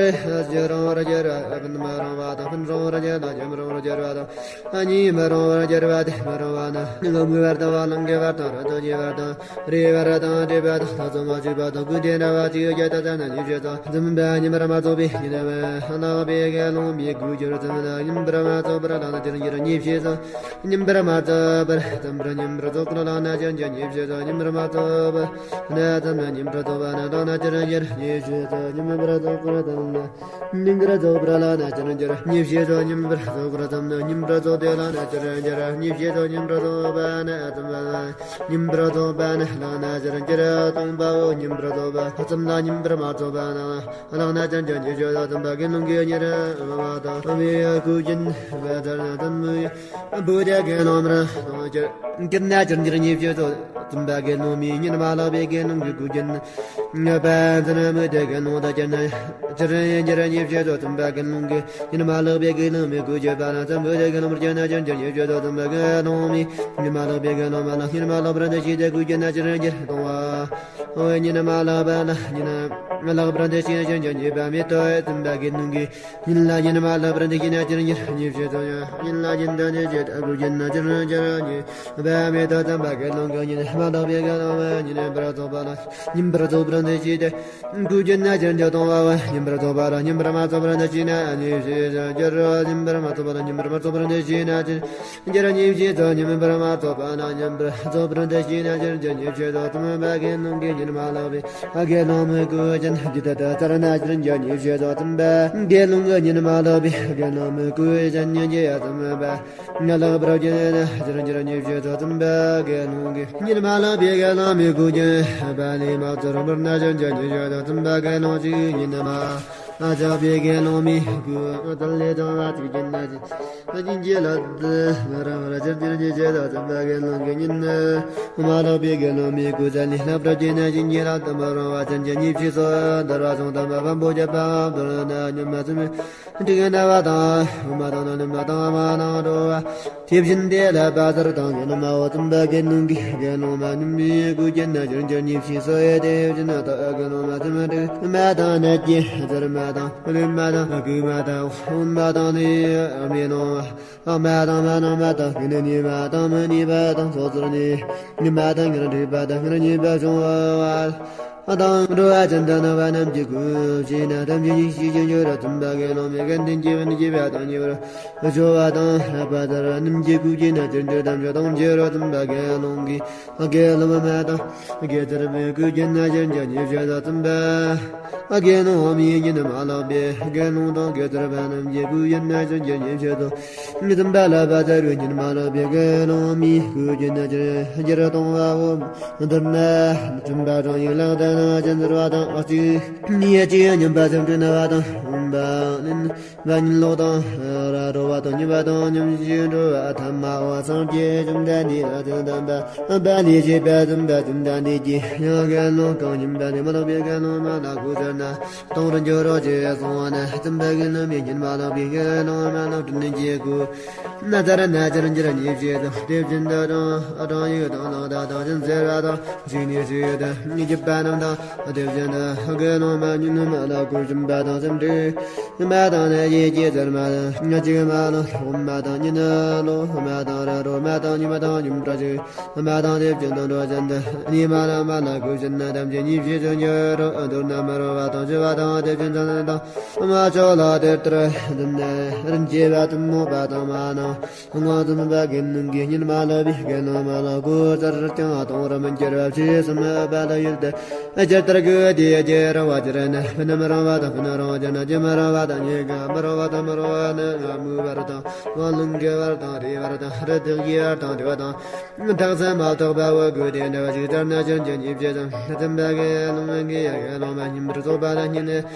རང་བར་འགྱུར་བ། ཕན་མི་རུང་བ་དང་ཕན་རུང་བར་འགྱུར་བ། རྒྱུ་མི་རུང་བར་འགྱུར་བ་དང་། གཉིས་མི་རུང་བར་འགྱུར་བ། དེ་མི་རུང་བ་ནི། ངང་གི་བར་དང་བ། ལང་གི་བར་དང་། རི་དྭགས་ཀྱི་བར་དང་། རི་བར་དང་བྲེགས་པ་དང་། ལྷ་ཚོགས་མ་བྱེད་པ་དང་། ཀུན་ཏུ་ན་བ་ཅི་ཡོད་ཀྱང་དེ་ཙམ་ན་ཉེས་བྱས་སོ། བཙུན་པ་ཉིན་པར་མ་རྫོགས་པའི་ཉིན་ནམ། ལགས་པའི་དགེ་སློང་མའི་གུས་ཀྱང་བཙུན་པ་ཉིན་པར་མ་རྫོགས་པར་ལག་ན་ཅི་རུང་འགྱུར་ཉེས་བྱས་སོ། ཉིན་པར་མ་རྫོགས་པར་བཙུན་པ་ཉིན་པར་རྫོགས་པར་ལག་ན་ཅི་རུང་འགྱུར་ཉེས་བྱས་སོ། ཉིན་པར་མ་རྫོགས་པར་ན་བཙུན་པ་ཉིན་པར་རྫོགས་པ་ན་ལག་ན་ཅི་རུང་འགྱུར་ཉེས་བྱས་སོ། ཉིན་པར་རྫོགས་པར་བཙུན་པ་ཉིན་པར་རྫོགས་པར་ལག་ན་ཅི་རུང་འགྱུར་ཉེས་བྱས་སོ། ཉིན་པར་རྫོགས་པར་བཙུན་པ་ཉིན་པར་རྫོགས་ཏེ་ལག་ན་ཅི་རུང་འགྱུར་ཉེས་བྱས་སོ། ཉིན་པར་རྫོགས་པ་ན་བཙུན་པ་ཉིན་པར་རྫོགས་པ་ན་ལག་ན་ཅི་རུང་འགྱུར་སྟོང་པའོ། ཉིན་པར་རྫོགས་པ་བཙུན་པ་ཉིན་པར་མ་རྫོགས་པ་ན་ལག་ན་ཅི་རུང་འགྱུར་ཉེས་བྱས་སོ། བཙུན་པ་དགེ་སློང་གིས་ཉིན་མ་དང་མི་གུས་བགྱིད་པ་ལྟར་ན་བཙུན་པོའི་བུ་དེ་དགེ་སློང་མར་གྱུར་ན་ཅི་རུང་འགྱུར་ཉེས་བྱས་སོ། བཙུན་པ་དགེ་སློང་མས་ཉིན་མ་ལགས་པའི་དགེ་སློང་གི་གུས་བགྱིད་པ་ལྟར་ན་བུ་དེ་དགེ་སློང་དུ་གྱུར་ན་ཅི་རུང་འགྱུར་ཉེས་བྱས་སོ། བཙུན་པ་དགེ་སློང་གིས་ཉིན་མ་ལགས་པའི་དགེ་སློང་མའི་གུས་བགྱིད་པ་ལ་བཙུན་པོ་དེ་དགེ་སློང་མར་གྱུར་ན་ཅི་རུང་འགྱུར་ཉེས་བྱས་སོ། བཙུན་པ་དགེ་སློང་མས་ཉིན་མ་ལགས་པའི་དགེ་སློང་མ་ལ་ཉིན་མ་ལགས་པར་འདུ་བྱས་ཏེ་གུས་བགྱིད་ན་ཅི་རུང་འགྱུར་སྟོང་པའོ། ཉིན་མ་ལགས་པ་ལ་ཉིན་མ་ལགས་པར་འདུ་བྱས་ན་ཅི་རུང་འགྱུར་ཉེས་པ་མེད་དོ། བཙུན་པ་དགེ་སློང་གིས་ཉིན་ལ་ཉིན་མ་ལགས་པར་འདུ་བྱས་ན་ཅི་རུང་འགྱུར་ཉེས་བྱས་སོ། ཉིན་ལ་ཉིན་དུ་འདུ་བྱས་ཏེ་གུས་བགྱིད་ན་ཅི་རུང་འགྱུར་ཉེས་པ་མེད་དོ། བཙུན་པ་དགེ་སློང་གིས་ཉིན་མ་ལགས་པའི་དགེ་སློང་མ་ཉིན་པར་རྫོགས་པ་ལ་ཉིན་པར་རྫོགས་པར་འདུ་བྱས་ཏེ་གུས་བགྱིད་ན་ཅི་རུང་འགྱུར་སྟོང་པའོ། ཉིན་པར་རྫོགས་པ་ལ་ཉིན་པར་མ་རྫོགས་པར་འདུ་བྱས་ན་ཉེས་བྱས་སོ། འགྱུར་རོ། ཉིན་པར་མ་རྫོགས་པ་ལ་ཉིན་པར་མ་རྫོགས་པར་འདུ་བྱས་ན་ཅི་རུང་འགྱུར་ཉེས་བྱས་སོ། ཉིན་པར་མ་རྫོགས་པ་ལ་ཉིན་པར་རྫོགས་པར་འདུ་བྱས་ན་ཅི་རུང་འགྱུར་ཉེས་བྱས་སོ། བཙུན་པ་དགེ་སློང་གིས་ཉིན་མ་ལགས་པའི་དགེ་སློང་མའི་གུས་བགྱིད་པ་རྒྱུད་དུ་བཙལ་ན་ཅི་རུང་འགྱུར་ཉེས་བྱས་སོ། བཙུན་པ་དགེ་སློང་གིས་ཉིན་མ་ལགས་པའི་དགེ་སློང་མའི་གུས་བགྱིད་ཉེས་བྱས་སོ། བཙུན་པ་ལགས་པར་བགྱིད་ན་ཅི་རུང་འགྱུར་ཉེས་བྱས་སོ། བཙུན་པ་དགེ་སློང་གིས་ཉིན་མ་ལགས་པའི་དགེ་སློང་མའི་གུས་བགྱིད་པ་ལས་མ་ཚོར་བར་ན་ཅི་རུང་འགྱུར་ཉེས་བྱས་སོ། བཙུན་པ་དགེ་སློང་གིས་ཉིན་མ་ཨ་ཅག་པའི་དགེ་སློང་མའི་གུས་བགྱིད་ལས་ལྡང་བ་ཅིག་བགྱིད་ན་ཅི་རུང་སྙིང་རྗེ་ལ་མི་རུང་བར་ཅི་རུང་འགྱུར་ཉེས་བྱས་སོ། བཙུན་པ་དགེ་སློང་གིས་ཉིན་མ་ལགས་པའི་དགེ་སློང་མའི་གུས་བགྱིད་ལས་ལྷག་པར་བགྱིད་ན་སྙིང་རྗེ་ལ་མི་རུང་བ་ཅི་རུང་འགྱུར་ཉེས་བྱས་སོ། འདུལ་བ་གཞུང་དམ་པ་བམ་པོ་བརྒྱ་པ་མདོར་ན་ཉི་མ་སུམ་ཅུ་ན་བ་དང་། འོ་མ་དང་ནི་མ་དང་མ་དང་འགྲོ་བ། དེ་བཞིན་དེ་ལ་བ་ཟེར་དང་ཡོད་ན་མའོ། བཙུན་པ་དགེ་སློང་གིས་དགེ་སློང་མ་ཉིན་མའི་གུས་བགྱིད་ན་ཅི་རུང་འགྱུར་ཉེས་བྱས་སོ། དེ་བཞིན་དུ་དགེ་སློང་མ་སུམ་ཅུ་ན་བ་དང་ནད་ཀྱི་ཟེར་མ་དང་ལུས་མ་དང་རྐུ་མ་དང་འོ་མ་དང་ནི་མེ་ལོང་བ། ལྷག་མ་དང་མ་ལྷག་མ་དང་ཀུན་ནས་ནུས་པ་དང་མི་ནུས་པ་དང་སོ་སོར་ནི་ནུས་པ་དང་ཉེར་འགྲིབ་པ་དང་ཉེར་ཉེས་པ་བྱུང་བ་དང་འགྲོ་བ་ཅན་དུ་སྣང་བ་རྣམས་ཀྱི་གུས་བགྱིད་ན་ཐམས་ཅད་ཉེས་བྱས་ཀྱང་འགྱུར་རོ། བཙུན་པ་དགེ་སློང་མའི་དགེ་འདུན་གྱི་བུ་ནི་སྐྱེ་བ་དང་ཉེ་བར་འགྲོ་བ་དང་རབ་པ་ལྟར་རྣམས་ཀྱི་གུས་བགྱིད་ན་ཅི་རུང་འགྱུར་ཐམས་ཅད་དང་འགྱུར་རོ། བཙུན་པ་དགེ་སློང་གིས་དགེ་སློང་མ་དང་དགེ་ཚུལ་མའི་གུས་བགྱིད་ན་ཅི་རུང་ཉེས་བྱས་སོ། བཙུན་པ་དགེ་སློང་མའི་ཉིན་མ་ལགས་པའི་དགེ་སློང་དང་དགེ་ཚུལ་པ་རྣམས་ཀྱི་གུས་བགྱིད་ན་ཅི་རུང་ཉེས་བྱས་སོ། བཙུན་པ་ལགས་པ་ཟེར་བའི་ཉིན་མ་ལགས་པའི་དགེ་སློང་མའི་གུས་བགྱིད་ན་ཅི་རུང་འགྱུར་སྟོང་པའོ། མདོར་ན་བཙུན་པ་རང་ཡུལ་ལག་བརྡ་ན་ཅི་ཟེར་བ་དང་གཅིག་ནི་གཅིག་ཉམས་པ་སེམས་འཁྲུལ་ན་བ་དང་འོན་པ་ནི་བ་ཉིད་ལོག་དང་ར་རོ་བ་དང་ཉེས་པ་དང་ཉམས་བཞེས་འགྲོ་བ་ཐ་མའོ། སངས་རྒྱས་བཅོམ་ལྡན་འདས་ལ་དོན་དམ་པ་པ་ལས་བྱེད་པ་བཙུན་པ་བཅོམ་ལྡན་འདས་ཀྱིས་ཡང་དགེ་སློང་གང་ཉིན་པ་ལས་མ་ལགས་པའི་དགེ་སློང་མ་ལ་གུས་ཟེར་ན་གཏོང་རུ་འགྱུར་རོ་ཅེས་གསུངས་པ་ན། བཙུན་པ་དགེ་སློང་མའི་ཉིན་མ་ལགས་པའི་དགེ་སློང་མ་ལ་དྲིན་ཅན་གྱིས་གུས་ན་ཟེར་ན་ཅི་རུང་འགྱུར་ཉེས་བྱས་སོ། དེ་བཞིན་དུ་གྲངས་གྲངས་ཡོད་དང་ལོ་ཟླ་དང་གཞན་ཟེར་བ་དང་གཅིག་ནས་གཅིག་ཏུ་གྱུར་པ་རྣམས་ དེ་བཞིན་དུ་དགེ་སློང་མ་ཉོན་མོངས་པ་ལ་གོས་བྱིན་པ་དང་སེམས་ཁྲིད་མ་དང་ནི་ཡིད་ཀྱི་ཟུར་མ་དང་གཅིག་མ་ལ་སློབ་མ་དང་ཉིན་ལོ་མ་དང་ར་རོ་མ་དང་ཉི་མ་དང་ཉིན་པར་ཞིག་མ་དང་དེ་བཞིན་དུ་འགྲོ་བཞིན་དུ་ནི་མ་ལ་མ་ལ་གོས་བྱིན་ན་ཐམས་ཅད་ཉིད་ཀྱིས་བྱིན་གྱུར་རོ། མདོར་ན་མི་རུང་བ་དང་ཕྱི་བ་དང་དེ་བཞིན་དུ་ནི་དང་མ་ཆོག་ལ་དེ་ལྟར་འཛིན་ནས་རིན་ཆེ་བ་ཐུན་མོང་པ་དང་མ་ནང་། སྔོན་བྱོན་པ་དགེ་སློང་གིས་སྙན་མ་ལབ་པའི་དགེ་སློང་མ་ལ་གོས་བཙལ་ཀྱང་གཏོང་བར་མི་འགྱུར་བ་ཕྱིས་སུ་མི་འོས་པ་ལ་ཡུལ་དེ་ཇི་ལྟར་དགོས་དེ་ཇི་རུང་བ་ཇི་རུང་ན། ཕུན་སུམ་རུང་བ་དང་ཕུན་རུང་ཇི་རུང་ན། ཇི་མི་རུང་བ་དང་ཉེས་དགའ་མི་རུང་བ་དང་མི་རུང་བ་ནི། ང་མོས་པར་དང་ལོ་ལོན་དགེ་བར་དང་རིགས་པར་དང་རི་དྭགས་ཀྱི་བར་དང་བྲལ་བ་དང་། ཐག་ཚད་མ་ཐོགས་པ་བོ་དགོས་དེ་འདྲ་བ་ཞིག་བཙལ་ན་ཅི་བྱ་ཉེས་བྱས་སམ། སྦྱིན་པ་དགེ་སློང་གིས་ཡང་དགེ་སློང་མ་སྙིང་པོར་བཙོག་པ་ལ་སྙིང་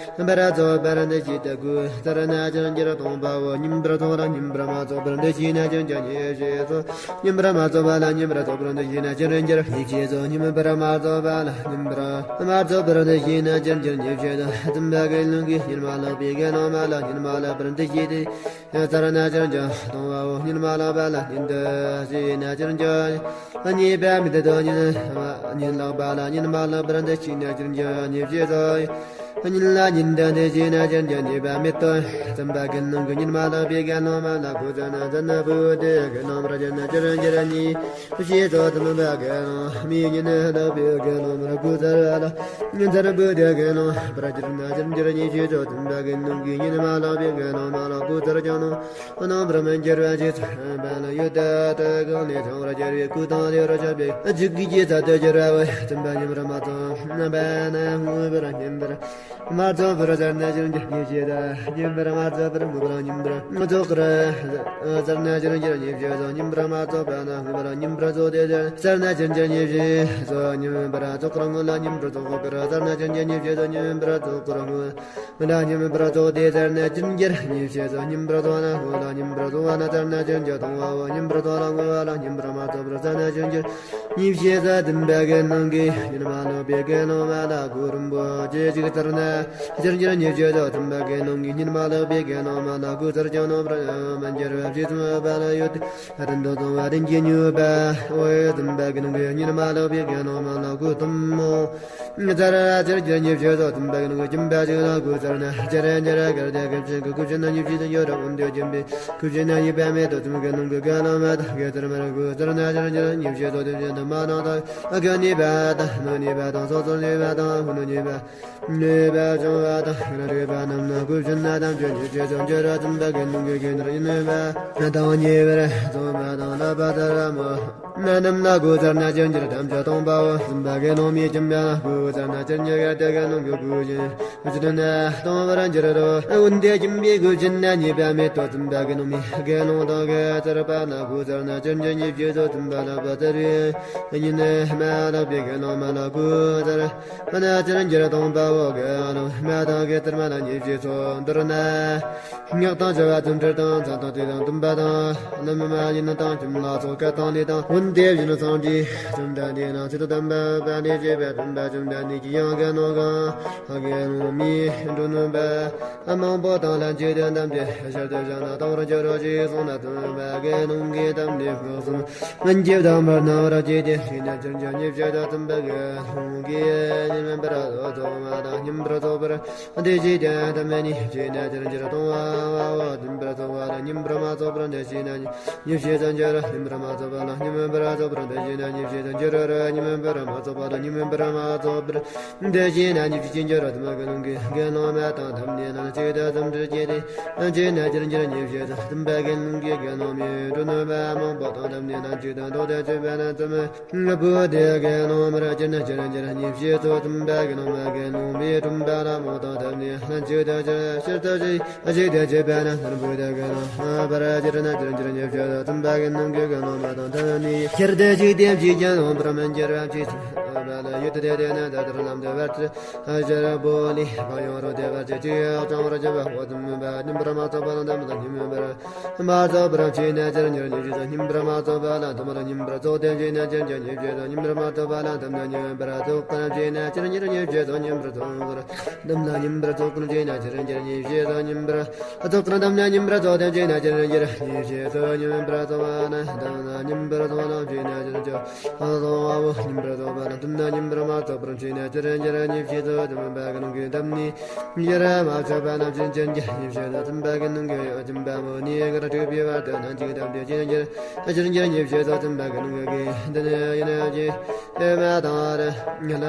པོར་བཙོག་པར་འདི་ཞེས་བསྟན་དགོས། བཙལ་ན་ཅི་འགྱུར་སྟོང་པའོ། སྙིང་པོར་བཙོག་ལ་སྙིང་པོར་མ་བཙོག་པར་འདི་ཞེས་ན་ཅི་བྱ་ཉེས་བྱས་སོ། སྙིང་པོར་མ་བཙོག་པ་ལ་སྙིང་པོར་བཙོག་པར་འདི་ཞེས་ན་ཅི་འགྱུར་ཉེས་བྱས་སོ། སྙིང་པོར་མ་བཙོག་པ་ལ་སྙིང་པོར་མ་བཙོག་པར་འདི་ཞེས་ན་ཅི་འགྱུར་ཉེས་བྱས་སོ། སྦྱིན་པ་དགེ་སློང་གིས་སྙན་མ་ལབ་པའི་དགེ་སློང་མ་ལ་སྙན་མ་ལབ་པར་འདི་ཞེས་ཏེ། བཙལ་ན་ཅི་འགྱུར་སྟོང་པའོ། སྙན་མ་ལབ་པ་ལ་སྙིང་པོར་ཞེས་ན་ཅི་འགྱུར་ཉེས་པ་མེད་དོ། སྙན་སྙན་ལབ་པ་ལ་སྙན་མ་ལབ་པར་འདི་ཞེས་ན་ཅི་འགྱུར་ཉེས་བྱས་སོ། སྙན་ལ་སྙིང་པོར་འདི་ཞེས་ན་ཅི་འགྱུར་ཉེས་པ་མེད་དོ། སྦྱིན་པ་དགེ་སློང་གིས་སྙན་མ་ལབ་པའི་དགེ་སློང་མ་ལ་གོས་བཙལ་ན་བཙལ་ན་བུ་དེ་དགེ་སློང་མར་གྱུར་ན་ཅི་འགྱུར་ཉེས་བྱས་སོ། སྦྱིན་པ་དགེ་སློང་མའི་སྙན་ལབ་པའི་དགེ་སློང་མར་གོས་བཙལ་བ་ལ་བཙལ་བུ་དེ་དགེ་སློང་མར་གྱུར་ན་ཅི་འགྱུར་ཉེས་བྱས་སོ། སྦྱིན་པ་དགེ་སློང་གིས་སྙན་མ་ལབ་པའི་དགེ་སློང་མ་ལ་གོས་བཙལ་ཀྱང་ནོ། རྣམ་པར་མི་འགྱུར་བ་ཞིག་ཚུལ་འབད་ལ་ཡོད་དེ། དེ་གང་ལས་བྱང་བར་གྱུར་པའི་སྐུ་དང་ལེའུར་བྱ་བའི་འཇུག་གི་རྗེས་སུ་དེ་འགྱུར་བའི་སྦྱིན་པ་སྙིང་པོར་མ་བཙོག་པ་ན་སྔོན་པོར་སྙིང་པོར་མ་བཙོག་པར་བཙལ་ན་ཅི་འགྱུར་ཉེས་བྱས་སོ། སྙིང་པོར་མ་བཙོག་པར་སྔོན་པོར་སྙིང་པོར་བཙོག་པར་བཙལ་ན་ཅི་འགྱུར་ཉེས་བྱས་སོ། སྙིང་པོར་མ་བཙོག་པ་ན་སྔོན་པོར་སྙིང་པོར་བཙོག་སྟེ་བཙལ་ན་ཅི་འགྱུར་ཉེས་བྱས་སོ། སྙིང་པོར་བཙོག་པར་སྔོན་ལ་སྙིང་པོར་བཙོག་པར་བཙལ་ན་ཅི་འགྱུར་ཉེས་བྱས་སོ། སྙིང་པོར་བཙོག་པར་སྔོན། སྔོན་ལ་སྙིང་པོར་བཙོག་སྟེ་བཙལ་ན་ཅི་འགྱུར་ཉེས་བྱས་སོ། སྙིང་པོར་བཙོག་ན་སྔོན་ལ་སྙིང་པོར་བཙོག་པ་ན་བཙལ་ན་ཅི་འགྱུར་སྟོང་པའོ། སྙིང་པོར་བཙོག་ལ་སྔོན་པ་ལ་སྙིང་པོར་མ་བཙོག་པར་བཙལ་ན་ཅི་འགྱུར་ཉེས་བྱས་སོ། སྦྱིན་པ་དགེ་སློང་གིས་སྙན་མ་ལབ་པའི་དགེ་སློང་མ་ལ་གོས་རིན་པོ་ཆེ་ཞིག་བཙལ་ན་ཅི་འགྱུར་ཉེས་བྱས་སོ། སྦྱིན་པ་དགེ་སློང་གིས་སྙན་མ་ལབ་པའི་དགེ་སློང་མ་ལ་གོས་བཙལ་ཀྱང་ནོ། རྣམ་པར་མི་འགྱུར་བ་ཞིག་ཚུལ་འབད་ལ་ཡོད་དེ། རིན་དང་བསྲུང་བ་རིན་གྱིས་ཉོས་པའོ། སྦྱིན་པ་དགེ་སློང་གིས་སྙན་མ་ལབ་པའི་དགེ་སློང་མ་ལ་གོས་ཐུན་མོང་བཙལ་ན་ཅི་འགྱུར་ཉེས་བྱས་སོ། སྦྱིན་པ་དགེ་སློང་གིས་སྦྱིན་པ་ཞིག་ལ་གོས་བཙལ་ན་ཅི་འགྱུར་ཉེས་བྱས་སོ། གལ་ཏེ་གོས་ཆེན་གྱི་གོས་ཆེ་ན་ཉེས་བྱས་སུ་འགྱུར་རོ། འོན་ཏེ་སྦྱིན་པའི་གོས་ཆེ་ན་ཉེས་པ་མེད་དོ། དེ་མོ་དགེ་སློང་གིས་དགེ་སློང་མ་དང་དགེ་ཚུལ་མར་གོས་བཙལ་ན་ཅི་འགྱུར་ཉེས་བྱས་སོ། དེ་བཞིན་དུ་མ་ནིང་དང་རྒྱུ་ཉེས་པ་དང་མི་ཉེས་པ་དང་སོ་སོར་ཉེས་པ་དང་ཀུན་ནས་ཉེས་པ། ཉེས་པ་བྱུང་བ་དང་རིགས་པ་རྣམས་ལ་གོས་བྱིན་ན་ཐམས་ཅད་ཉེས་བྱས་སུ་འགྱུར་རོ། སྦྱིན་པ་དགེ་སློང་གིས་དགེ་འདུན་ཉེས་པ་དང་ཉེས་པར་བྱུང་བ་དང་བསླབ་པ་ལྟར་མོ་རྣམས་ལ་གོས་བཙལ་ན་ཅི་འགྱུར་ཐམས་ཅད་སྟོང་པའོ། སྦྱིན་པ་དགེ་སློང་མའི་སྦྱིན་པ་ལ་གོས་བཙལ་ན་ཅི་འགྱུར་གལ་ཏེ་དགེ་སློང་གིས་གོས་བྱིན་བྱིན་ན་སྟོང་པར་འགྱུར་རོ། འོན་ཏེ་སྦྱིན་པའི་གོས་ཆེ་ན་ཉེས་པ་མེད་དོ། སྦྱིན་པ་དགེ་སློང་མའི་དགེ་སློང་དང་དགེ་ཚུལ་པ་ལ་གོས་བཙལ་ན་ཅི་འགྱུར་ཉེས་བྱས་སོ། སྦྱིན་པ་ལ་བཙལ་བའི་སྙན་མ་ལབ་པའི་དགེ་སློང་མ་ལ་གོས་བཙལ་ན་ཅི་འགྱུར་སྟོང་པའོ། དགེ་སློང་མ་དང་དགེ་ཚུལ་མ་ལ་ཉེས་བྱས་སོ། མདོར་ན། སྔགས་དང་བྱ་བ་རྩོམ་འབྲེལ་དང་མཚན་དང་དེ་དང་བསྟུན་པ་དང་། ལམ་མ་ཡིན་དང་བཅོམ་ལ་སོགས་སྐད་དང་ལས་དང་། འོན་ཏེ་གཞན་སངས་རྒྱས་བཅོམ་ལྡན་འདས་རྣམས་ཚིག་དང་ལྡན་པ་ལས་བྱས་པ་བཅོམ་པ་བཅོམ་ལྡན་འདས་ཀྱི་ཡང་དགེ་སློང་གང་། དགེ་སློང་མའི་མགྲོན་བུམ་པ་མང་པོ་དང་ལྷན་ཅིག་ཏུ་འདམ་གྱི་ཞལ་དུ་བཞག་ན་སྟོང་པར་འགྱུར་རོ་ཞེས་གསུངས་ན། བསྟན་པ་དགེ་སློང་གིས་དམ་ལས་སྔགས་གསུམ་མན་གྱི་བསྡམས་པར་སྣང་བར་བྱས་ཏེ། ཞེ་ན་ཅི་འགྱུར་ཉེས་བྱས་སོ། བསྟན་པ་དགེ་སློང་གིས་ཉེས་པར་རྫོགས་མ་དང་ཉེས་པར་རྫོགས་པར་འདི་ཞེས་བསྟན་ཏམ་མེ་ནི། ཞེ་ན་ཅི་འགྱུར་སྟོང་པའོ། ཉེས་པར་རྫོགས་པ་དང་ཉེས་པར་མ་རྫོགས་པར་འདི་ཞེ་ན་ཉེས་བྱས་སུ་འགྱུར། ཉེས་པར་མ་རྫོགས་པ་དང་ཉེས་པར་རྫོགས་པར་འདི་ཞེ་ན་ཉེས་བྱས་སུ་འགྱུར་རོ། ཉེས་པར་མ་རྫོགས་པ་དང་ཉེས་པར་མ་རྫོགས་པར་འདི་ཞེ་ན་ཉེས་བྱས་སུ་འགྱུར་རོ། བསྟན་པ་དགེ་སློང་གིས་དགེ་སློང་མ་དང་དམ་ལས་ལྷན་ཅིག་ཏུ་རྩོམ་འབྲེལ་བྱས་ཏེ། ཞེ་ན་ཅི་འགྱུར་ཉེས་བྱས་སོ། བསྟན་པ་དགེ་སློང་གིས་དགེ་སློང་མའི་མགྲོན་བུམ་པ་མང་པོ་དང་དམ་ལས་ལྷན་ཅིག་ཏུ་འགྲོགས་ཏེ་སྤྱོད་པ་ན་ཙམ། བུ་དེ་དགེ་སློང་མར་གྱུར་ན་ཅི་འགྱུར་ཉེས་བྱས་སོ། བསྟན་པ་དགེ་སློང་མ་དགེ་སློང་མའི་མགྲོན་བུམ་པ་ལ་མོ་དང་དམ་ལས་ལྷན་ཅིག་ཏུ་ཕྱིར་དུ་ཞིག་ཞིག་ཏུ་སྤྱོད་པ་ན་ཙམ། བུ་དེ་དགེ་སློང་མར་གྱུར་ན་ཅི་འགྱུར་ཉེས་བྱས་སོ། བསྟན་པ་དགེ་སློང་གིས་དགེ་སློང་མ་དང་དམ་ལས་ཕྱིར་དུ་ཞིག་སྟེ་ཕྱིས་ཀྱང་འོང་བར་མི་འགྱུར་བ་ཞིག་ཚུལ་འབད་ལ་ཡོད་དེ། དེ་ནས་ད་ལྟར་ལམ་དུ་བར་ཆད་ཕྱིར་བོར་ལས་གང་ཡང་རུང་སྟེ་བར་ཆད་ཅི་ཡང་བྱང་བར་གྱུར་པའོ། བསྟན་པ་ཉེས་པར་མ་རྫོགས་པ་དང་དམ་ལ་ཉེས་པར་མ་རྫོགས་པར་ཞེ་ན་ཅི་འགྱུར་ཉེས་བྱས་སོ། ཉེས་པར་མ་རྫོགས་པ་ལ་དམ་ལ་ཉེས་པར་རྫོགས་ཏེ་ཞེ་ན་ཅི་འགྱུར་ཉེས་བྱས་སོ། ཉེས་པར་མ་རྫོགས་པ་ལ་དམ་ལ་ཉེས་པར་རྫོགས་པར་ཞེ་ན་ཅི་འགྱུར་ཉེས་བྱས་སོ། ཉེས་པར་རྫོགས་པ་ལ་དམ་ལ་ཉེས་པར་རྫོགས་པར་ཞེ་ན་ཅི་འགྱུར་ཉེས་བྱས་སོ། ཉེས་པར་རྫོགས་པ་ལ་དམ་ལ་ཉེས་པར་རྫོགས་ཏེ་ཞེ་ན་ཅི་འགྱུར་ཉེས་བྱས་སོ། ཉེས་པར་རྫོགས་པ་ལ་དམ་ལ་ཉེས་པར་རྫོགས་པར་ཞེ་ན་ཅི་འགྱུར་རྫོགས་པའོ། ཉེས་པར་རྫོགས་ བར་དུ་ན་ཉིན་པར་མ་ཐོགས་པར་བྱས་ནས་ཅི་རིན་ཅི་རིན་ཉི་ཤུ་ཙམ་འཛིན་པ་གི་ལུང་གིས་འདམ་ནི་ཡར་མ་ཆགས་པ་རྣམས་ཀྱི་ཅན་གྱི་ཉི་ཤུ་ཙམ་འཛིན་པ་གི་ལུང་གིས་ཡང་སྦྱིན་པ་མོ་ནི་གར་སྤྲུལ་པའི་བར་དུ་ནན་གཅིག་དམ་པའི་ཅི་རིན་ཅི་རིན་ཉི་ཤུ་ཙམ་འཛིན་པ་གི་ལུང་གིས་འདི་ནི་ཡིན་ན་ཅི་ཨེ་མ་དང་རེ་ཉི་ལ་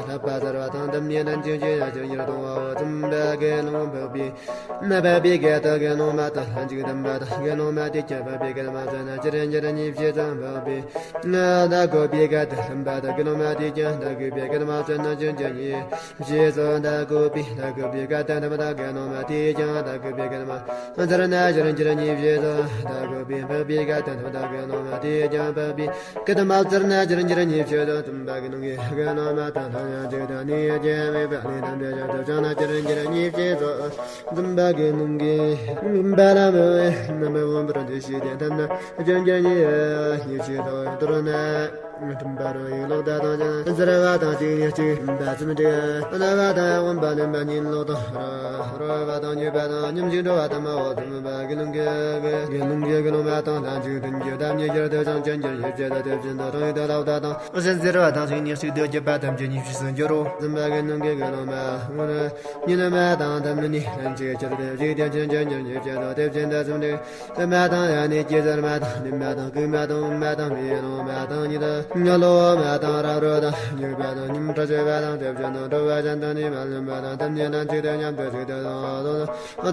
ལྷ་པ་ཟེར་བ་དང་འདམ་ནི་ནན་གཅིག་ཅི་ཡང་ཅི་རིན་ཅི་རིན་གཏོང་བའོ་འཛིན་པ་གི་ལུང་འཕགས་པའི་ན་འཕགས་པའི་སྐད་དུ་དགེ་སློང་མ་དང་ལྷན་ཅིག་འདམ་པ་དང་དགེ་སློང་མ་དེས་ཀྱང་འཕགས་པའི་སྐད་མ་བརྗོད་ན་ཅི་རིན་ཅི་རིན་ཉི་ཤུ་ཙམ་འཕགས་པའི་ན་ད་གོ་པའི་སྐད་དུ་འདམ་པ་དང་དགེ་སློང་མ་དེས་ཀྱང་ད་གོ་པའི་སྐད་མ་བརྗོད་ན་ཅི་རིན་ཅི་རིན་ཉི་ཤུ་ཙམ་ད་གོ་པའི་ད་གོ་པའི་སྐད་དུ་འདམ་པ་དང་དགེ་སློང་མ་དེས་ཀྱང་ད་གོ་པའི་སྐད་མ་བརྗོད་ན་ཅི་རིན་ཅི་རིན་ཉི་ཤུ་ཙམ་ད་གོ་པའི་འཕགས་པའི་སྐད་དུ་འདམ་པ་དང་དགེ་སློང་མ་དེས་ཀྱང་འཕགས་པའི་སྐད་མ་བརྗོད་ན་ཅི་རིན་ཅི་རིན་ཉི་ཤུ་ཙམ་འཛིན་པ་གི་ལུང་གིས་དགེ་སློང་མ་དང་ལྷན་ཅིག་ཏུ་ནི་སྐྱེ་མེད་པ་ནི་དམ་པའི་ཞབས་ཏོག་བྱུང་ན་ཅི་རིན་ཅི་རིན་ཉི་ཤུ་ཙམ། འཛིན་པ་གི་ལུང་གིས་འབའ་ལ་མི་འོས་རྣམ་པར་འོན་པར་འདུ་ཤེས་ཏེ་ཐབས་ན་སྐྱོན་ཀྱང་ཉེ་ཉེ་ཤེས་དང་མདོར་ན་མཐུན་པ་རང་ཡུལ་ལོག་ལྟ་དང་ཀྱང་འཛིན་པ་དང་གཅིག་ནས་གཅིག་འབའ་ཙམ་འདྲ་རྣ་བ་དང་འོན་པ་ནི་འབའ་ཉིད་ལོག་དང་རོ་རོ་བ་དང་ཉོས་པ་དང་སྙོམས་ཤིང་འགྲོ་བ་དང་མ་འོ་འཛིན་པ་གི་ལུང་གིས་གི་ལུང་གིས་གི་ལུང་མ་དང་ལྷན་ཅིག་ཏུ་འགྱུར་ཐབས་ཉེ་ཤར་དུ་ཀྱང་ཀྱང་འགྱུར་ཡོད་ཅེས་དང་དེ་བཞིན་དུ་རང་ཡུལ་དུ་ལོག་ལྟ་དང་གཞན་འཛིན་པ་དང་གཅིག་ནས་གཅིག་ཏུ་གྱུར་པ་ཐམས་ཅད་ཉེ་ཤེས་སུ་འགྱུར་རོ། འཛིན་པ་གི་ལུང་གིས་གི་ལུང་མ་འོ་ན། ཉོན་མོངས་པ་དང་འདམ་ནི་ལྷན་ཅིག་ཕྱིར་དེ་བཞིན་དེ་ཕྱིར་འབྱུང་འགྱུར་ཉེ་ཤེས་དང་དེ་བཞིན་དུ་གསུམ་སྟེ། མ་དང་ཡང་ནི་སྐྱེ་ཚར་མ་དང་ནུས་མ་དང་ཀུན་མ་དང་འོན་མ་དང་མི་སྣང་མ་དང་ཉིད་དུ་ངོ་ལོག་མ་དང་རབ་རོ་དང་ཉུག་པ་དང་ཉིམ་ཁྲ་ཆོད་པ་དང་དེ་བཞིན་དུ་འགྲོ་བ་གཞན་དང་ནི་མ་ལུས་པ་དང་འདམ་ནི་ལྷན་ཅིག་ཏུ་མཉམ་དུ་ཞུགས་ཏེ་དང་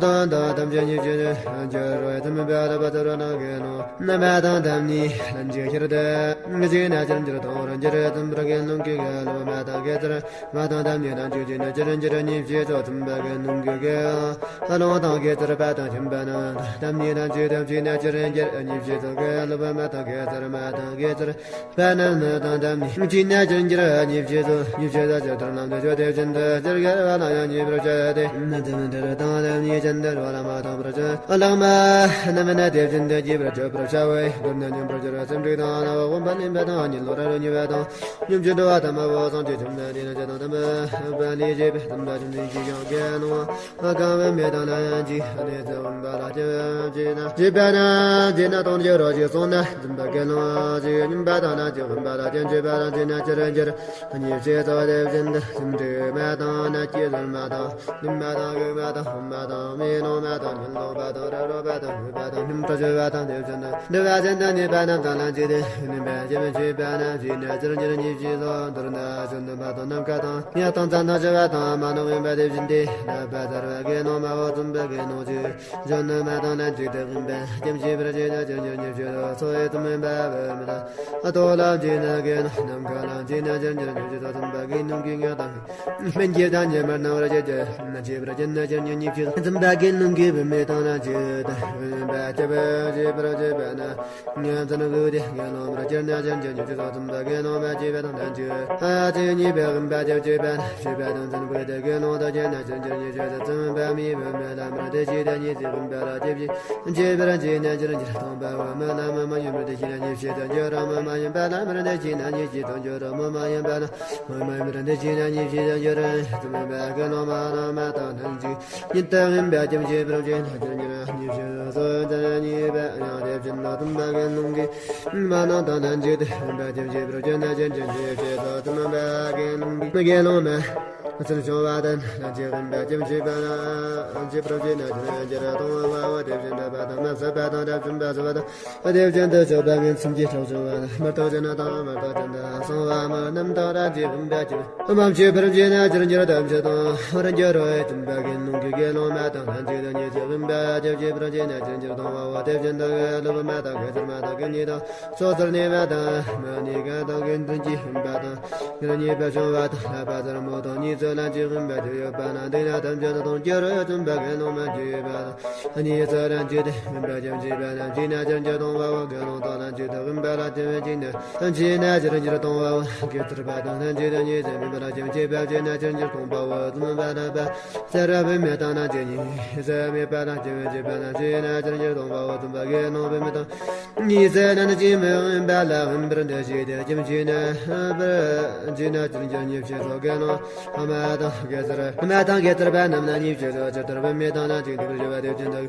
དང་དང་ཐམས་ཅད་ཉེ་ཤེས་སུ་འགྱུར་རོ། ཐུན་མིན་པ་ལ་བ་ཚོར་བ་དང་དགེ་སློང་མ་དང་འདམ་ནི་ལྷན་ཅིག་ཕྱིར་དེ་གཅིག་ན་ཕྱིར་འགྱུར་དང་རང་འགྱུར་ཙམ་པར་དགེ་སློང་གི་དགེ་སློང་མ་དང་དགེ་ཚུལ། མ་དང་འདམ་ནི་དང་ཆོས་ཅན་ནི་ཅི་རིན་ཅི་རིན་ཉེ་ཤེས་སུ་འཛིན་པ་གི་ལུང་གིས་དགེ་སློང་དང་དགེ་ཚུལ་པ་དང་མཐུན་པ་རྣམས་དང་འདམ་ནི་དང་ཆོས་ཐམས་ཅད་ནི་ཅི་རིན་ཅི་རིན་ཉེ་ཤེས་སུ་དགེ་སློང་མ་དང་དགེ་ཚུལ་མ་དང་དགེ་ཚུལ་པ་རྣམས་ནི་དང་འདམ་ནི་ཅི་ནི་ཅི་རིན་ཅི་རིན་ཉེ་ཤེས་སུ་ཉེ་ཤེས་སུ་ཇི་ལྟར་ལམ་དུ་ཆོས་དེ་བཞིན་དུ་ཇི་སྐད་པ་ལ་ཡང་ཉེ་བར་བྱ་སྟེ། ནི་དེ་ནི་དེར་དང་འདམ་ནི་ཅི་འདིར་བ་ལ་མ་དང་བར་ཆོས་ལྷག་མ་རྣམས་ནི་དེ་བཞིན་དུ་སྐྱེ་བར་བྱེད་པར་བྱ་བའི་མདོར་ན་སྙོམས་པར་གྱུར་པ་སེམས་ཅན་དང་ན་བ་འོན་པ་ནི་འབའ་དང་ཉིད་ལོག་རབ་རིབ་ཉེས་པ་དང་། སྙོམས་ཀྱི་འགྲོ་བ་དམ་པ་བོ་སངས་རྒྱས་བཅོམ་ལྡན་འདས་ནི་ཇི་དང་དམ་པ་ལས་བྱེད་པའི་དམ་པ་བཅོམ་ལྡན་གྱིས་ཀྱང་དགེ་སློང་གང་བུད་མེད་དང་ལྷན་ཅིག་གནས་སུ་འོན་པ་ལ་སྐྱེ་བ་ཅི་ན་བྱེད་པ་ན་བྱེད་ན་གཏོང་རྒྱུ་རོ་ཞེས་གསུངས་ན། འཛིན་པ་དགེ་སློང་ཞིག་སྙོམས་པ་དང་ལྷན་ཅིག་འོན་པ་ལ་སྐྱེ་བྱེད་པ་ལ་བྱེད་ན་ཅི་རུ་འགྱུར། ཉེ་ཤེས་སོགས་དེ་བཞིན་དུ་སེམས་འཁྲུལ་མ་དང་ན་སྐྱེ་ཚར་མ་དང་ནུས་མ་དང་གུས་མ་དང་འོན་མ་དང་མི་སྣང་མ་དང་ཉོན་མོངས་པ་དང་རབ་རོ་པ་དང་ཉུག་པ་དང་སྙོམས་པར་གྱུར་པ་དང་དེ་བཞིན་དུ་འདུ་བ་ཅན་དུ་གནས་པ་རྣམས་དང་ལྷན་ཅིག་ཏུ་ནུས་པ་སྐྱེ་བའི་ཆོས་པ་རྣམས་ཀྱིས་ནི་ཅི་རུ་འགྱུར་ཉེ་ཤེས་སོགས་མདོར་ན་ཆོས་སྟོན་པ་དང་ནམ་མཁའ་དང་ཡང་དང་མཚན་དང་བྱ་བ་དང་མ་ནོར་ཡིན་པ་དེ་བཞིན་ཏེ། ལྷག་པ་ཚར་བ་དགེ་སློང་མ་བོ་འཛིན་པ་དགེ་སློང་ཆོས་གཞན་ནི་མ་དང་ལྷན་ཅིག་ཏུ་སྦྱིན་པ་སྐྱེ་བྱེད་པར་བྱེད་ན་ཅི་རུ་འགྱུར་ཉེ་ཤེས་སོགས་སོ་ཡི་དུ་མིན་པ་བུད་མེད་ལྟོ་ལ་བྱེད་ན་དགེ་སློང་ནམ་མཁའ་ལ་བྱེད་ན་ཅི་རུ་འགྱུར་ཉེ་ཤེས་སོགས་འཛིན་པ་དགེ་སློང་གིས་ངག་དང་སྨན་གྱི་དང་ཉེ་བར་སྣང་བར་བྱེད་ཅེས་ན་བྱེད་པར་བྱེད་ན་ཅི་རུ་འགྱུར་ཉེ་ཤེས་སོགས་འཛིན་པ་དགེ་སློང་གིས་བུད་མེད་དང་ལྷན་ཅིག་ཏུ་སྦྱིན་པ་སྐྱེ་བར་བྱེད་པར་བྱེད་པ་ན། ངན་འཛིན་བུ་དེ་དགེ་སློང་མར་གྱུར་ན་ཅི་རུ་འགྱུར་ཉེ་ཤེས་སོགས་འཛིན་པ་དགེ་སློང་མ་བྱེད་པ་དང་ལྷན་ཅིག་ཨ་ཙི་ཉེས་པའི་སྦྱིན་པ་སྐྱེ་བྱེད་པ་ན་བྱེད་པ་དང་འཛིན་བུ་དེ་དགེ་སློང་དུ་བྱེད་ན་ཅི་རུ་འགྱུར་ཉེ་ཤེས་སོགས་འཛིན་པ་མི་བུ་མི་ལ་མར་དེ་ཅི་དེ་ཉེས་སུ་སྦྱིན་པ་ལ་སྐྱེ་བྱེད་བྱེད་པར་བྱེད་ན་ཅི་རུ་འགྱུར་སྟོང་པ་བུ་མི་ལ་མི་མ་ཡིན་པར་དེ་ཤེས་ན་ཉེ་ཤེས་དང་འགྱུར་རོ། མི་མ་ཡིན་པ་ལ་མར་དེ་ཤེས་ན་ཉེ་ཤེས་དང་འགྱུར་རོ། མི་མ་ཡིན་པ་ལ་མི་མ་ཡིན་པར་དེ་ཤེས་ན་ཉེ་ཤེས་དང་འགྱུར་རོ། འཛིན་པ་དགེ་སློང་མ་རྣམས་མ་དང་ལྷན་ཅིག་ཉིད་དུ་སྦྱིན་པ་སྐྱེ་བྱེད་པར་བྱེད་ན་ཅི་རུ་འགྱུར་ཉེ་ཤེས་སོགས་འཛིན་ཉེས་པ་ཡང་དེ་བཞིན་ནོ། འཛིན་པ་དགེ་སློང་གིས་མ་རྣམས་དང་ལྷན་ཅིག་ཏུ་སྦྱིན་པ་སྐྱེ་བྱེད་པར་བྱེད་ན་ཅི་རུ་འགྱུར་ཉེ་ཤེས་སོགས་འཛིན་པ་དགེ་སློང་གིས་དགེ་སློང་མ་ཚུལ་བྱུང་བ་དང་ལྷན་ཅིག་སྦྱིན་པ་སྐྱེ་བྱེད་པ་ན་བྱེད་པར་བྱེད་ན་ཅི་རུ་འགྱུར་གཏོང་བའོ། དེ་བཞིན་དུ་འབའ་དང་མ་བསད་པ་དང་དགྲ་བཅོམ་པ་བསད་པ་དང་དེ་བཞིན་དུ་སྤྱོད་པ་ངན་སེམས་ཀྱིས་ཁྲག་སྦྱོང་བ་དང་མི་རྟག་ཅན་དང་མི་རྟག་ཅན་དུ་སོང་བ་མི་རྣམས་དང་ལྷན་ཅིག་སྦྱིན་པ་སྐྱེ་བ་མ་བྱེད་པར་བྱེད་ན་ཅི་རུ་འགྱུར་དམ་ཆོས་དང་རུ་འགྱུར་རོ། འཛིན་པ་དགེ་སློང་གིས་དགེ་སློང་མ་དང་ལྷན་ཅིག་ཏུ་ཉེ་ཤེས་སྦྱིན་པ་སྐྱེ་བྱེད་པར་བྱེད་ན་ཅི་རུ་འགྱུར་གཏོང་བའོ། དེ་བཞིན་དུ་དགེ་སློང་མ་དང་དགེ་ཚུལ་མ་དང་དགེ་ཉིད་དང་སོ་སོར་གནས་པ་དང་མ་ནི་གང་དང་དགེ་འདུན་གྱིས་སྦྱིན་པ་དང་ཉེས་པ་བྱུང་བ་དང་ལྷག་པ་ཚར་མོ་དང་ཉེས་ཚུལ་ལ་ཅི་སྦྱིན་པ་ཅི་ཡོད་པ་ན་འདི་ན་ཐམས་ཅད་དུ་གཏོང་རྒྱུ་རུ་འཛིན་པ་དགེ་སློང་མ་བྱེད་པ་དང་ཉེས་ཚུལ་ལ་ཅི་སྟེ་སྦྱིན་པ་ཅི་བྱེད་པ་ན་ཅི་ན་ཅི་རུ་འགྱུར་གཏོང་བའོ། དགེ་སློང་དང་ལ་ཅི་སྟེ་སྦྱིན་པ་ལ་ཅི་བྱེད་ཅི་ན་ཅི་ན་ཅི་རུ་འགྱུར་གཏོང་བའོ། དགེ་ཚུལ་པ་དང་ལ་ཅི་སྟེ་ཉེས་ཚུལ་སྦྱིན་པ་ལ་ཅི་བྱེད་པ་ཅི་ན་ཅི་རུ་འགྱུར་གཏོང་བའོ། འཛིན་པ་ལ་པ་ཚར་བུད་མེད་དང་ན་ཅི་ཉེས་ཚུལ་མེད་པ་ལ་ཅི་བྱེད་པ་ན་ཅི་ན་ཅི་རུ་འགྱུར་གཏོང་བའོ། འཛིན་པ་དགེ་སློང་བུད་མེད་དང་ཉེས་ཚུལ་ལ་ནི་ཅི་མི་འོས་པ་ལ་འོན་པར་འདུ་ཤེས་ཏེ་སྐྱེ་བྱེད་ན་པར་བྱེད་ན་ཅི་རུ་འགྱུར་ཉེ་ཤེས་སོགས་དགེ་སློང་ཨ་མ་ དང་གེ་སར་མ་དང་གེ་སར་པ་རྣམས་ན་གཉིས་ཆོས་སོ་ཇི་ལྟར་བུད་མེད་དང་ལྷན་ཅིག་འདུ་བར་བྱ་བ་དེ་བཞིན་དུ།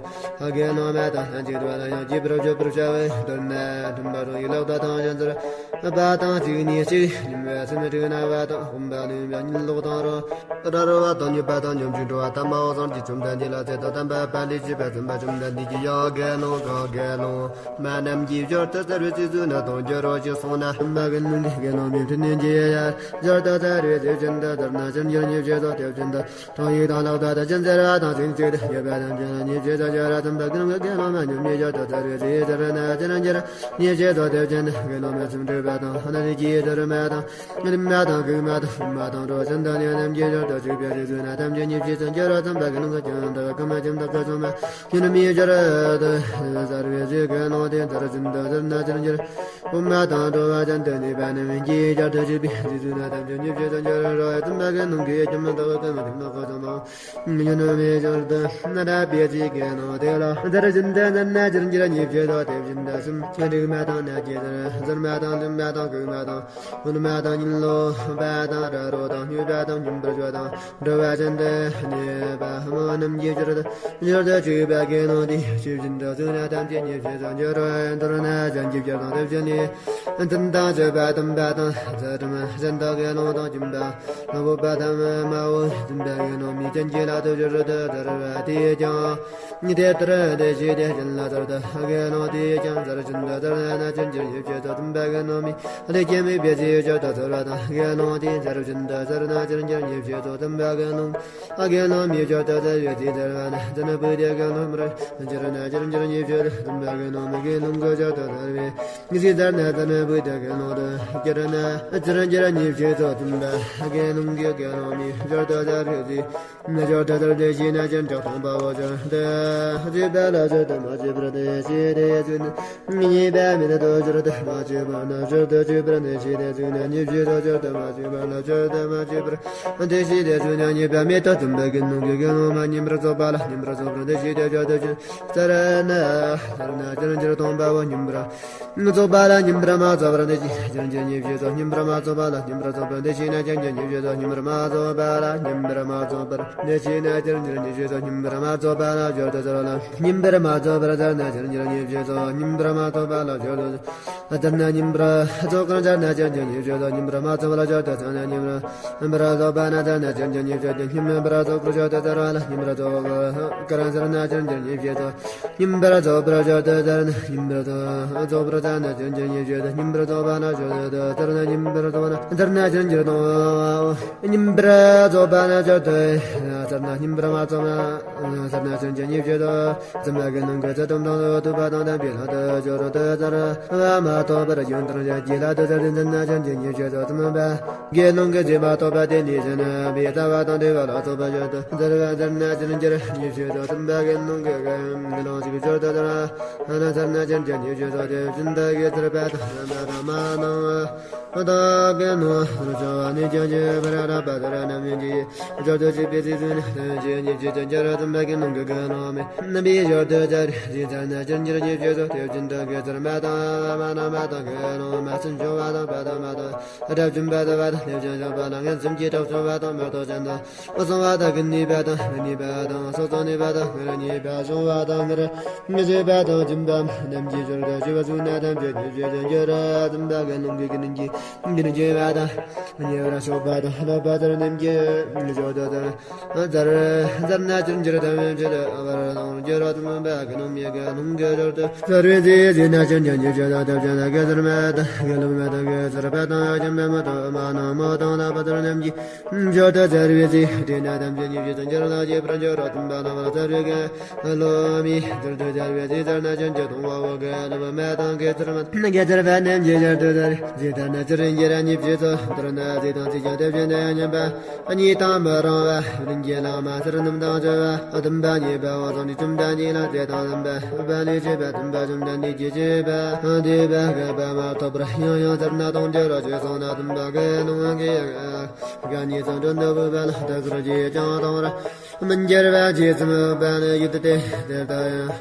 དགེ་སློང་མ་དང་ལྷན་ཅིག་འདུ་བ་ལ་ཡང་བགྱིད་པར་བྱེད་པར་བྱ་བའི་དོན་ནི། མཐུན་པ་རང་གི་ལག་པ་དང་གཞན་ཚར་པ་དང་གཅིག་གཉིས་གཅིག་ཉིན་བ་སུམ་དྲུག་ན་བ་དང་དགོན་པ་ལུས་པ་ཉིན་ལོག་དང་རོ། ར་རོ་བ་དང་ཉོས་པ་དང་ཉམ་ཆུང་འགྲོ་བ་དམ་པ་འོ་བཟང་གི་བཅོམ་ལྡན་འདས་ལ་ཚེ་དང་ལྡན་པ་པ་ལི་བྱེད་པ་ཙམ་པ་བཅོམ་ལྡན་འདས་ཀྱིས་ཡང་དགེ་སློང་གི་དགེ་སློང་མ་རྣམས་ཀྱིས་བྱོར་དུ་ཚར་བའི་ཚིག་ཚུ་ནི་དང་འགྱུར་རོ་ཞེས་གསུངས་ན། མ་གི་ནང་གི་དགེ་སློང་མའི་ཕྲིན་ལས་ཀྱིས་ཡང་བྱོར་དུ་ཚར་བའི་ཚིག་བཞིན་དུ་ཚར་ན་ཕྱིར་འགྱུར་ཉེས་བྱས་སོ། དེ་བཞིན་དུ་ཐང་ཡིག་དང་ལག་ཏུ་ཅན་ཟེར་བ་དང་ཅིང་ཅིག་ཏུ་ཡོད་པ་དང་ཅན་ཉེས་བྱས་སོ། འགྱུར་ར་ཙམ་པ་གི་ནང་གི་དགེ་སློང་མ་ཉམས་ཉེས་བྱོར་དུ་ཚར་བའི་ཚིག་ཚར་ན་ཕྱིར་འགྱུར་ཉེས་བྱས་སོ། དེ་བཞིན་དུ་དགེ་སློང་མ་སུམ་དྲུག་པ་དང་ཨ་ན་རི་ཀྱི་དུར་མ་དང་། རིམ་མ་དང་གུང་མ་དང་སྲུང་མ་དང་གྲོ་ཆེན་དང་ཉ་རྣམས་ཀྱིས་བྱོར་དུ་བཅུག་པའི་རྗེས་སུ་ན་ཐམས་ཅད་ཉེས་བྱས་སོ། འགྱུར་ར་ཙམ་པ་གི་ནང་གི་ཀྱང་དག་གི་མ་ཁྱིམ་དག་གི་ཆུང་མ་ཉོན་མོངས་བྱོར་དུ་ཚར་བའི་ཚིག་གི་ནང་དེ་ཚར་བཞིན་དུ་ཚར་ན་ཕྱིར་འགྱུར། དབུ་མ་དང་གྲོ་བ་ཅན་དུ་གནས་པ་རྣམས་ཀྱིས་བྱོར་དུ་བཅུག་པའི་རྗེས་སུ་ན་ཐམས་ཅད་ཉེས་བྱས་སོ། འགྱུར་ར་ཙམ་པ་གི་ནང་གི་ཁྱིམ་དག་གི་མ་ཁྱིམ་དག་གི་ཆུང་མ་ཉོན་མོངས་བྱོར་དུ་ན་ར་པའི་ཚིག་གི་ནང་དེ་ལ་ཚར་བཞིན་དུ་ཚར་ན་ཕྱིར་འགྱུར་ཉེས་བྱས་སོ། དེ་བཞིན་དུ་སུམ་དྲུག་མ་དང་ན་གྱི་ཚར་ཟུར་མ་དང་ལུས་མ་དང་གུང་མ་དང་། སྔོན་མ་དང་ཉིན་ལོག་པ་དང་ར་རོ་དང་ཉོས་པ་དང་ཉིན་པར་བྱོ་དང་འགྲོ་བ་ཅན་དུ་གནས་པ་མོ་རྣམས་ཀྱིས་བྱོར་དུ་བཅུག་པའི་དགེ་སློང་དེ་ཆོས་བཞིན་དུ་བཅུག་ན་ཐམས་ཅད་ཉེས་བྱས་སོ། འགྱུར་རོ་མདོར་ན་གཞན་གྱིས་བྱོར་དང་དེ་བཞིན་ནི་འཛིན་དང་སྤྱོད་པ་དམ་པ་དང་ཚུལ་ཁྲིམས་ཅན་དག་དགེ་སློང་དང་ཁྱིམ་པ་ལ་བུ་པ་དམ་མ་བུ་འཛིན་པ་དགེ་སློང་མའི་རྐྱེན་གྱིས་ལ་དུ་བྱོར་དུ་དར་བ་དེས་ཀྱང་། དེ་ལྟར་དེ་ཞེས་དེ་བཞིན་ལ་ཚར་དུ་དགེ་སློང་དེས་ཀྱང་ཚར་བཞིན་དུ་ཚར་ན་ཕྱིར་འགྱུར་ཉེས་བྱས་སོ། དམ་པ་དགེ་སློང་མའི་ལས་ཀྱི་མེད་པའི་ཚེ་བྱོར་དུ་ཚར་བ་དང་དགེ་སློང་དེས་ཚར་བཞིན་དུ་ཚར་ན་ཕྱིར་འགྱུར་ཉེས་བྱས་སོ། དམ་པ་དགེ་སློང་དགེ་སློང་མའི་བྱོར་དུ་ཚར་བའི་ཚེ་ཚར་བ་ན་ཚར་ན་བུ་དེ་དགེ་སློང་མར་གྱུར་ན་ཕྱིར་འགྱུར་ཉེས་བྱས་སོ། དམ་པ་དགེ་སློང་མའི་དགེ་སློང་གི་བྱོར་དུ་ཚར་བའི་ཚེ་ཚར་ན་ཚར་ན་བུ་དེ་དགེ་སློང་དུ་གྱུར་ན་ཕྱིར་འགྱུར་ཉེས་བྱས་སོ། དམ་པ་དགེ་སློང་གི་དགེ་སློང་མའི་བྱོར་དུ་ཚར་བའི་ཚེ། ན་བྱོར་དུ་ཚར་དེ་ཤེས་ན་ཅན་དྲག་མཐོང་པའོ། བྱོར་དུ་བཅུག་པ་ལ་བྱོར་དུ་མ་བཅུག་པར་དེ་ཤེས་དེ་ཚུལ་ནི། ཉེས་པ་མེད་དོ། བྱོར་དུ་མ་བཅུག་པ་ན་བྱོར་དུ་བཅུག་པར་དེ་ཤེས་དེ་ཚུལ་ནི། ཉེས་བྱས་སོ། བྱོར་དུ་མ་བཅུག་པ་ལ་བྱོར་དུ་མ་བཅུག་པར་དེ་ཤེས་དེ་ཚུལ་ནི། ཉེས་པ་མེད་དོ། དམ་པ་དགེ་སློང་གི་དགེ་སློང་མ་ཉིན་པར་རྫོགས་པ་ལ་ཉིན་པར་རྫོགས་པར་དེ་ཤེས་དེ་བྱོར་དུ་བཅུག་ཚར་ན་ཚར་ན་ཕྱིར་འགྱུར་སྟོང་པའོ། ཉིན་པར་རྫོགས་པ་ལ་ཉིན་པར་མ་རྫོགས་པར་དེ་ཤེས་ན་ཅན་ཉེས་བྱས་སོ། ཉིན་པར་མ་རྫོགས་པ་ལ་ཉིན་པར་རྫོགས་པར་དེ་ཤེས་ན་ཅན་ཉེས་བྱས་སོ། ཉིན་པར་མ་རྫོགས་པ་ལ་ཉིན་པར་མ་རྫོགས་པར་དེ་ཤེས་ན་ཅན་ཉེས་བྱས་སོ། ཉིན་པར་མ་རྫོགས་པ་ལ་བྱོར་དུ་ཚར་བ་ལ་ཉིན་པར་མ་རྫོགས་པར་ཚར་ན་ཅན་ཉེས་བྱས་སོ། ཉིན་པར་མ་རྫོགས་པ་ལ་བྱོར་དུ་ཚར་ན་ཉིན་པར་རྫོགས་ཀར་ཚར་ན་ཅན་ཉེས་བྱས་སོ། ཉིན་པར་མ་རྫོགས་པ་ལ་བྱོར་དུ་ཚར་ན་ཉིན་པར་རྫོགས་པ་ན་ཚར་ན་ཅན་ཉེས་བྱས་སོ། ཉིན་པར་རྫོགས་པར་བྱོར་དུ་ཚར་བ་ལ་ཉིན་པར་རྫོགས་ཀར་ཚར་ན་ཅན་ཉེས་བྱས་སོ། ཉིན་པར་རྫོགས་པར་བྱོར་དུ་ཚར་ན་ཉིན་པར་རྫོགས་པར་ཚར་ན་ཅན་ཉེས་བྱས་སོ། ཉིན་པར་རྫོགས་པ་ལ་བྱོར་དུ་ཚར་ན་ཉིན་པར་རྫོགས་པ་ན་ཚར་ན་ཅན་ཉེས་སྟོང་པའོ། ཉིན་པར་རྫོགས་པ་ན་བྱོར་དུ་ཚར་ན་ཉིན་པར་མ་རྫོགས་པ་ཚར་ན་ཅན་ཉེས་བྱས་སོ། ཙམ་པ་གི་ནང་གི་ཚུལ་ཁྲིམས་དང་ཐོས་པ་དང་ལྡན་པའི་ལྷ་དུ་བྱོར་དུ་ཚར་བ་མ་ཐོབ་པར་ཡོན་ཏན་ཅན་གྱི་ལྷ་དུ་ཚར་ཏེ་ཚར་ན་ཅན་ཉེས་བྱས་སོ། ཙམ་པ་དགེ་སློང་གི་རྗེས་མ་ཐོབ་པ་དེ་ནི་བྱིན་པའི་རྩ་བ་དང་བྲལ་བ་ལ་སོགས་པ་བྱོར་དུ་ཚར་བ་ཚར་ན་ཅན་ཉེས་བྱས་སོ། ཙམ་པ་དགེ་སློང་གི་དགེ་སློང་ཞིག་བྱོར་དུ་ཚར་བ་ཚར་ན་ཅན་ཉེས་བྱས་སོ། དེ་བཞིན་དུ་དགེ་ཚུལ་པ་དང་བསམ་པ་དང་མ་ནང་བ་དགེ་སློང་ཚུལ་བྱ་བ་ནི་ཅན་གྱི་བར་རབ་པ་ཚར་རྣམས་ཀྱིས་བྱོར་དུ་བཅུག་པའི་ཚིག་ཚུ་ནི་ཅན་ཉེས་བྱས་ཅན་གྱི་ར་ཙམ་པ་དགེ་སློང་གི་དགེ་སློང་མིན་པའི་བྱོར་དུ་ཚར་ཞིང་ཚར་ན་ཅན་ཉེས་བྱས་སོ། དེ་བཞིན་དུ་དགེ་ཚུལ་མ་དང་མ་ནང་མ་དང་དགེ་སློང་མ་སུན་འབྱུང་བ་དང་པ་དང་མ་དང་དགྲ་བཅོམ་པ་དང་བ་དང་ལེགས་བྱང་བཞག་པ་ལ་ངན་སེམས་ཀྱི་དགྲ་བཅོམ་པ་དང་མ་དང་ཅན་དང་། སོང་བ་དང་གི་ནུས་པ་དང་མི་ནུས་པ་དང་སོ་སོ་ནུས་པ་དང་ངེར་ནུས་པ་བྱུང་བ་དང་ངེར་མི་བྱེད་པ་དང་སྦྱིན་པ་རྣམས་ཀྱིས་བྱོར་དུ་བཅུག་པ་བཅུག་ན་ཐམས་ཅད་ཉེས་བྱས་ཅན་གྱི་ར་ཙམ་པ་དགེ་སློང་གི་དགེ་འདུན་གྱི་དགེ་འདུན་བྱེད་པ་དང་ཉེ་བར་སོགས་པ་དང་ལྷག་པ་ཚུལ་རྣམས་ཀྱིས་བྱོར་དུ་ཚར་ཚར་ཚར་ན་ཅན་གྱི་ར་ཐམས་ཅད་བར་དང་གྱི་ར་ཙམ་པ་དགེ་སློང་མའི་དགེ་སློང་གི་བྱོར་དུ་ཚར་བའི་ཚེ་ཟིན་ན་ཅན་གྱི་ཉེས་བྱས་དང་ཐབས་ཅན་དགེ་ཚུལ་མ་དང་དགེ་སློང་མ་དང་དགེ་ཚུལ་པ་དང་ཡ་ཅན་པ་མ་དང་མ་ནང་མ་དང་ལྷག་པ་ཚུལ་རྣམས་ཀྱིས། བྱོར་དུ་ཚར་བའི་ཚེ་དེ་ན་ཐམས་ཅད་ཉེས་བྱས་ཅན་གྱི་ར་ལ་སྐྱེས་པར་འགྱུར་རོ། ཙམ་པ་ལ་བ་ལ་ཚར་བའི་དགེ་སློང་མའི་བྱོར་དུ་ཚར་བའི་ཚེ་ཚར་ན་ཅན་གྱི་སྟོང་པའོ། དགེ་སློང་མ་དང་དགེ་ཚུལ་མ་དགེ་ཚུལ་པ་རྣམས་ཀྱི་བྱོར་དུ་ཚར་ཚེ་ཚར་ན་ཅན་གྱི་ར་ཉེས་བྱས་སོ། མདོར་ན་ཚེ་དང་ཚེ་ཀྱང་དེ་བཞིན་དུ་ཡང་མཉམ་པ་གཉིས་དང་མི་རུང་བ་བདུན་གྱི་ལམ་མ་ཚར་རྣམས་དང་བཅས་པ་བདུན་པ་གཉིས་པ་འོ་ཙམ་གྱི་བཅོམ་ལྡན་འདས་ལ་ཚེ་དང་ལྡན་པ་པ་ལས་བྱེད་པ་བདུན་པ་བཅོམ་ལྡན་འདས་ཀྱི་བྱེད་པ་འདོད་པ་བསྐལ་པ་མ་ཐོབ་པར་ཡང་ཡང་ཚར་ན་སྟོང་འགྱུར་རོ་ཞེས་གསུངས་ན། ཙམ་པ་དགེ་སློང་གིས་ཡང་ག་ཉིད་དུ་མགྲོན་དུ་བོས་པ་ལ་དེ་ཚུལ་གྱིས་ཀྱང་གཏོང་བར་མི་འགྱུར་བ་ཇི་ཙམ་པ་ནི་ཡུལ་དུ་སྟེ་དེ་ལྟ་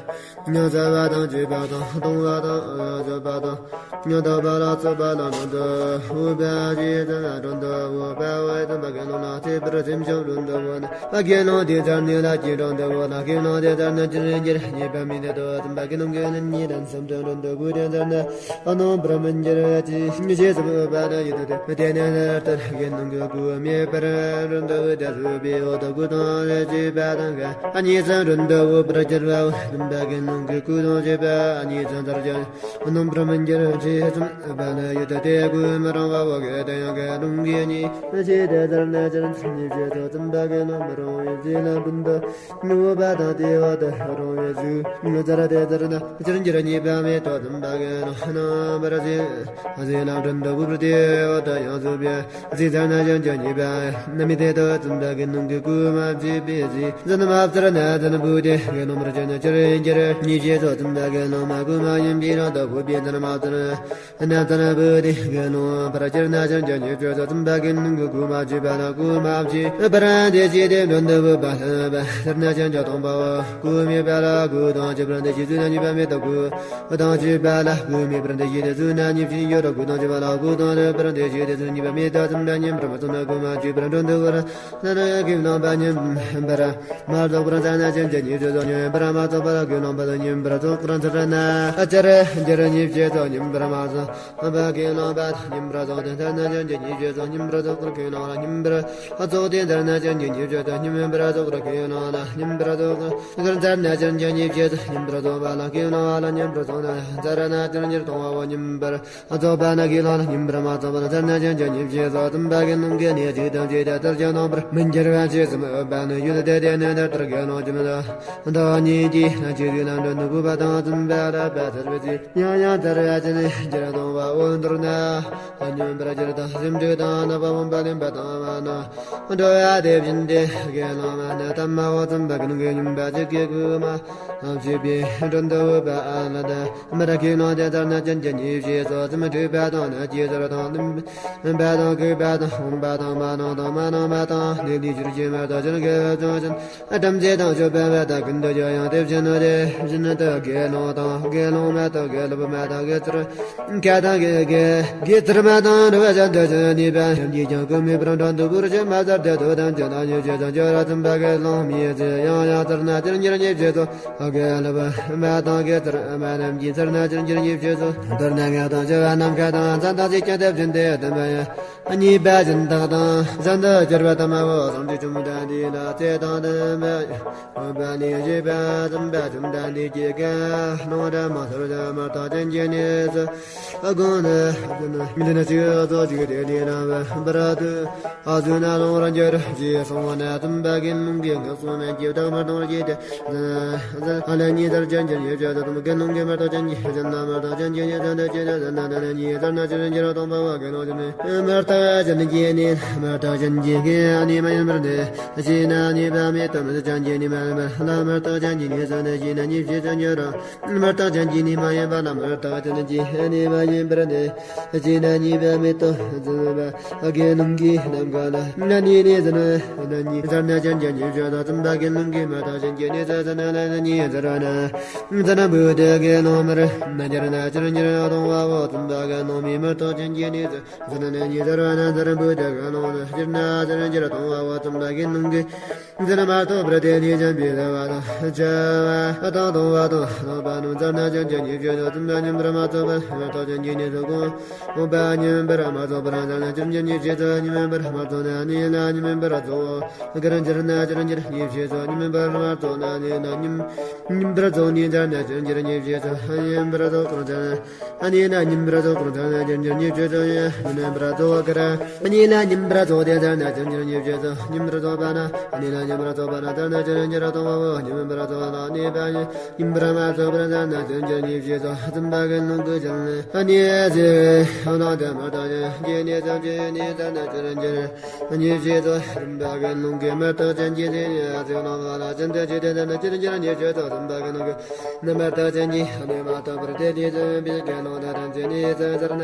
ཡང་ཉ་ཟ་བ་དང་བཅོས་པ་དང་གཏོང་བ་དང་བཅོས་པ་དང་ ཉོན་ཐོས་པ་ལ་སོགས་པ་ལ་འགྲོ་འདུག་པ་ཞེས་བྱ་བ་འགྲོ་འདུག་པ་བས་དམ་པ་དགེ་སློང་ལ་བརྩེ་བར་སེམས་བསྐྱེད་འགྲོ་འདུག་པ་ན། དགེ་སློང་དེ་ཚར་ནས་ལྷ་གཅིག་འགྲོ་འདུག་པ་ལ། དགེ་སློང་དེ་ཚར་ན་ཅི་རིགས་ཀྱི་རྙེད་པ་མི་འདོད་དོ། དམ་པ་དགེ་སློང་གི་ནི་ཉིད་དང་སེམས་དོན་འགྲོ་འདུག་པ་དེ་ཚར་ན་ཨ་ནུ་བྲ་མི་འགྱུར་བ་ཅི་མི་ཤེས་སུ་བ་ལ་ཡོད་དེ། དེ་ནས་ལྟར་དགེ་སློང་གི་སྐུ་མེད་པར་འགྲོ་འདུག་པ་དེ་ཚུ་བའི་འོག་ཏུ་སྐུ་དང་བཅས་པ་དང་གཉིས་སུ་འགྲོ་འདུག་པར་གྱུར་པ། དམ་པ་དགེ་སློང་གི་སྐུ་དང་བཅས་པ་གཉིས་སུ་མཐར་གྱུར། ནམ་བྲ་མི་འགྱུར་ཅེས་གསུངས་པ་ལ་ཡོད་དེ། སྐུ་མི་རུང་བ་བོ་གེ་དེ་ཡང་དགེ་སློང་གི་ཉིད་ཅེས་དེ་ལྟར་ན་ཅི་རིགས་ཉིད་ཅེས་སོ། དམ་པ་དགེ་སློང་མི་རུང་བའི་རྗེས་ལ་འབུལ་དུ་མི་འོས་པ་དང་། དེའི་འོག་ཏུ་རུང་བའི་གཟུགས་ཚར་དེ་ཚར་ན་ཅི་རིགས་རྙེད་པ་མེད་དོ། དམ་པ་དགེ་སློང་རྣམ་པར་རྗེས་ལ་འགྲོ་འདུག་པ་དེའི་འོག་ཏུ་ཡང་གཟུགས་པའི་གཟུགས་ཚར་ན་ཅི་རིགས་རྙེད་པ་མེད་དེ་དོ། དམ་པ་དགེ་སློང་གི་སྐུ་མ་བཅས་པའི་གཟུགས་ཚར་མ་ཚར་ན་ཚར་བུ་དེ་དགེ་སློང་མར་གྱུར་ན་ཅི་རིགས་ཉིད་ཅེས་སོ། དམ་པ་དགེ་སློང་མ་སྐུ་མ་ཡིན་པའི་རང་དུ་བུ་པའི་ཚར་མ་ཚར་ན་ཚར་བུ་དེ་དགེ་སློང་མར་གྱུར་ན་ཅི་རིགས་ཉིད་ཅེས་སོ། དམ་པ་དགེ་སློང་གི་སྐུ་མ་བཅས་པ་ལ་སྐུ་མ་བཅས་པར་དེ་ཅི་དེ་འགྲོ་འདུག་པ་ལ་ཚར་ན་ཅི་རིགས་སྟོང་པའོ། སྐུ་མེད་པ་ལ་སྐུ་དང་བཅས་པར་འདི་ཞེས་ཚུལ་ན་ཉེས་པ་མེད་དོ། སྐུ་དང་བཅས་པ་ལ་སྐུ་མེད་པར་འདི་ཞེས་ཏེ་ཚུལ་ན་ཉེས་པ་ཡོད་དོ། སྐུ་དང་བཅས་པ་ལ་སྐུ་དང་བཅས་པར་འདི་ཞེས་ཏེ་ཚུལ་ཉེས་པ་མེད་དོ། དམ་པ་ཉན་པར་མ་ཚོགས་ན་སྐུ་མ་བཅས་པར་འགྲོ་འདུག་པར་ན་ན་དགེ་སློང་པ་ཉན་པར་མ་ཚོགས་པར་ཚར་ན་ཅི་རིགས་ཉིད་ཅེས་སོ། ཉན་པར་མ་ཚོགས་པ་ལ་དགེ་སློང་པ་དང་ཉན་པར་ཚོགས་པར་ཚར་ན་ཅི་རིགས་ཉིད་ཅེས་སོ། ཉན་པར་མ་ཚོགས་པ་དགེ་སློང་པ་དང་ཉན་པར་ཚོགས་ཏེ་ཚར་ན་ཅི་རིགས་ཉིད་ཅེས་སོ། ཉན་པར་ཚོགས་པ་དགེ་སློང་ལ་ཉན་པར་ཚོགས་ཏེ་ཚར་ན་ཅི་རིགས་ཉིད་ཅེས་སོ། ཉན་པར་ཚོགས་པ་དགེ་སློང་ལ་ཉན་པར་ཚོགས་ཚར་ན་ཅི་རིགས་ཉིད་ཅེས་སོ། ཉན་པར་ཚོགས་པ་ལ་དགེ་སློང་པ་ལ་ཉན་པར་ཚོགས་ན་ཚར་ན་ཅི་རིགས་ཉིད་སྟོང་པའོ། ཉན་པར་ཚོགས་པ་ན་དགེ་སློང་ལ་ཉན་པར་མ་ཚོགས་པར་ཚར་ན་ཅི་རིགས་ཉིད་ཅེས་སོ། དམ་པ་དགེ་སློང་གི་གནས་གཅིག་ཏུ་བྱས་ཏེ་ཚར་གྱི་སྟོང་པར་མི་འགྱུར་བ་ཅེས་གསུངས་པ་ནི་ཡོད་དེ། དེ་ནི་ད་ལྟར་དགེ་སློང་ཅི་མི་ལ་བདག་ཉིད་ཀྱིས་ན་ཅི་ཞིག་ན་འགྲོ་འདུག་པ་དང་ཚུན་པ་ལ་པ་ཚར་བའི་ཚེ་ཡང་ཡང་ཚར་བ་ཅི་ནི་འགྱུར་སྟོང་པའོ། མདོར་ན་སྙོམས་པར་གྱུར་དང་སེམས་འགྲོས་དང་རྣམ་པར་རྨོངས་པ་ལེན་པ་དང་མ་ནོར་འགྲོ་བ་དེ་བཞིན་ཏེ། དགེ་སློང་མ་ནི་ཐ་མའོ། དམ་པ་དགེ་སློང་གི་སྙོམས་པ་གཅིག་གི་སྐུ་མ་བཅས་པའི་འགྲོ་འདུག་པ་ལ་ད་མར་དགེ་སློང་དེ་ཚར་ན་ཅི་རིགས་ཉིད་ཅེས་སོ། ཙམ་འཁྲུལ་པ་དང་ནི་སྐྱེ་ཚར་དང་ནི་འབད་དང་གུས་པ་དང་འོངས་པ་དང་མ་ནོར་དང་མ་ནོར་མ་དང་ནི་ལུས་སྦྱོར་གྱི་མ་དག་ཅན་དགེ་བ་ཅུང་ཅན་ཐམས་ཅད་དང་སྤྱོད་པ་མ་དག་ཀུན་ཏུ་སྤྱོད་ཡང་དེ་བཞིན་ནོ། དེ་བཞིན་དུ་དགེ་སློང་དང་དགེ་སློང་མ་དག་དགེ་སློབ་མ་དག་དགེ་ཚུལ་ཁ་དང་དགེ་དགེ་དགེ་ཚུལ་མ་དང་འགྲོ་བ་ཅན་དུ་ཅི་ནུས་པ་ཡང་གཅིག་ཀྱང་ཀུན་མེད་པར་འགྲོ་འདུག་པར་ཞུ་མ་ཚར་དེ་དུ་ཐམས་ཅད་དང་ཉེས་བྱས་སུ་འགྱུར་ར། ཙམ་པ་དགེ་སློང་མའི་ཚེ་ཡང་ཡང་ཚར་ན་ཅི་རིགས་ཉིད་ཉེས་བྱས་སོ། དགེ་སློབ་མ་དང་དགེ་ཚུལ་མ་རྣམས་ཀྱིས་ཚར་ན་ཅི་རིགས་ཉིད་ཉེས་བྱས་སོ། མདོར་ན་ངག་དང་བྱ་བ་ནམ་མཁའ་དང་མཚན་དང་ཚིག་ཀྱང་དེ་བཞིན་ཏེ། དམ་པ་ཉེས་པ་སྦྱིན་བདག་དང་གཞན་དུ་གྱུར་པ་ཐ་མའོ། སངས་རྒྱས་བཅོམ་ལྡན་འདས་ལ་ཚེ་དང་ལྡན་པ་འོན་པ་ལས་བཞེད་པ་ཙམ་པ་བཅོམ་ལྡན་འདས་ཀྱིས་དགེ་སློང་ར་མ་ཚོར་དུ་མི་རྟག་ཅན་གྱི་གནས་སུ་དགོངས་ནས་མི་ལེན་ཅིག་སོ་ཅིག་དེ་ལས་རྣམ་པར་དུ་ཨ་ཟུ་ན་ལོང་རང་རྒྱལ་ཞེས་གསུངས་པ་ན། དམ་པ་དགེ་སློང་གིས་ངག་གསུང་མན་གྱི་བདག་མི་གཏོང་བར་བྱས་ཏེ། ཨ་ལས་ཉིད་ཚར་ཅན་གྱི་ཉེས་བྱས་སོ། དམ་དགེ་སློང་གིས་མི་རྟག་ཅན་གྱི་གཞན་ལ་མི་རྟག་ཅན་གྱི་ཉེས་བྱས་སོ། དེ་ལས་ཉིད་ཚར་ན་ཅི་རིགས་ཉིད་སྟོང་པའོ། དགེ་སློང་ཅི་ནི་མི་རྟག་ཅན་གྱི་ནི་མི་རྟག་ཅན་གྱི་གནས་མ་ཡིན་པར་ནི་ཤེས་ན་ཉེས་པ་མེད་དོ། མི་རྟག་ཅན་གྱི་ནི་མ་ཡིན་པ་ལ་མི་རྟག་ཅན་གྱི་ཉེས་སོ་ནི་ཤེས་ན་ཉེས་བྱས་སུ་འགྱུར་རོ། མི་རྟག་ཅན་གྱི་ནི་མ་ཡིན་པ་ལ་མི་རྟག་ཅན་གྱི་ནི་མ་ཡིན་པར་ནི་ཤེས་ན་ཉེས་པ་མེད་དོ། དགེ་སློང་གིས་ནམ་མཁའ་ལ་ན་ནི་ནི་ཟེར་ན་ནི་ཟེར་ན་ཅན་གྱི་ཉེས་བྱས་སོ། དམ་པ་དགེ་སློང་གིས་མི་རྟག་ཅན་གྱི་ནི་ཟེར་ན་ལ་ནི་ཟེར་བ་ན་ཟེར་ན་བུ་དེ་དགེ་སློང་མར་ན་འགྱུར་ན་ཅི་རིགས་ཉིད་སྟོང་པའོ། དམ་པ་དགེ་སློང་མིས་མི་རྟག་ཅན་གྱི་ནི་ཟེར་ན་ནི་ཟེར་བ་ན་ཟེར་ན་བུ་དེ་དགེ་སློང་ན་འགྱུར་ན་ཟེར་ན་འགྱུར་སྟོང་པའོ། དམ་པ་དགེ་སློང་གིས་ཟེར་ན་མ་རྟོགས་པར་དེ་ནི་བྱམས་པའི་བྱ་བ་དང་བྱ་བ་དང་སྡང་བ་དང་སྡང་བ་རྣམས་ཚར་ན་ཅི་རིགས་ཉེས་བྱས་སོ། དམ་པ་ཉན་པར་མ་ཚོགས་པར་མི་རྟག་ཅན་གྱི་ནི་ཟེར་དགོངས་པ། ཉན་པར་མ་ཚོགས་པར་ཚར་ན་ཅི་རིགས་ཉེས་བྱས་སོ། ཉན་པར་མ་ཚོགས་ན་ནི་ལ་ཉན་པར་ཚོགས་པར་འགྱུར་ན་ཅི་རིགས་ཉེས་བྱས་སོ། ཉན་པར་མ་ཚོགས་ན་ནི་ལ་ཉན་ཉན་པར་ཚོགས་ནི་ཚར་ན་ཅི་རིགས་ཉེས་བྱས་སོ། ཉན་པར་ཚོགས་པར་ཚར་ན་ཨ་ནི་ལ་ཉན་པར་ཚོགས་པར་ཚར་ན་ཅི་རིགས་ཉེས་བྱས་སོ། ཉན་པར་ཚོགས་པར་ཨ་ནི་ལ་ཉན་པར་ཚོགས་ཏེ་ཚར་ན་ཅི་རིགས་ཉེས་བྱས་སོ། ཉན་པར་ཚོགས་པ་ན་ཨ་ནི་ལ་ཉན་པར་ཚོགས་པ་ན་ཚར་ན་ཅི་རིགས་ཉེས་སྟོང་པའོ། ཉན་པར་ཚོགས་པ་ལ་ནི་པ་ཉན་པར་མ་ཚོགས་པར་ཚར་ན་ཅི་རིགས་ཉེས་བྱས་སོ། དམ་པ་དགེ་སློང་གིས་ཀྱང་ཨ་ནི་ཟེར་བ་དང་དེ་མི་རྟག་ཅན་གྱི་ནི་ཚར་ཅི་ནི་ཚར་ན་ཅི་རིགས་ཉེས་བྱས་སོ། དམ་པ་དགེ་སློང་གིས་མི་རྟག་ཅན་གྱི་ནི་ཨ་ཟེར་བ་ལ་ཅི་འདི་ཅི་དེ་ཚར་ན་ཅི་རིགས་ཉེས་ཉེས་བྱས་སོ། དམ་པ་དགེ་སློང་གིས་ནི་མི་རྟག་ཅན་གྱི་ནི་མ་རྟོགས་པར་དེ་དེ་ཚར་བའི་དགེ་སློང་དག་ཐམས་ཅད་ནི་ཚར་ན་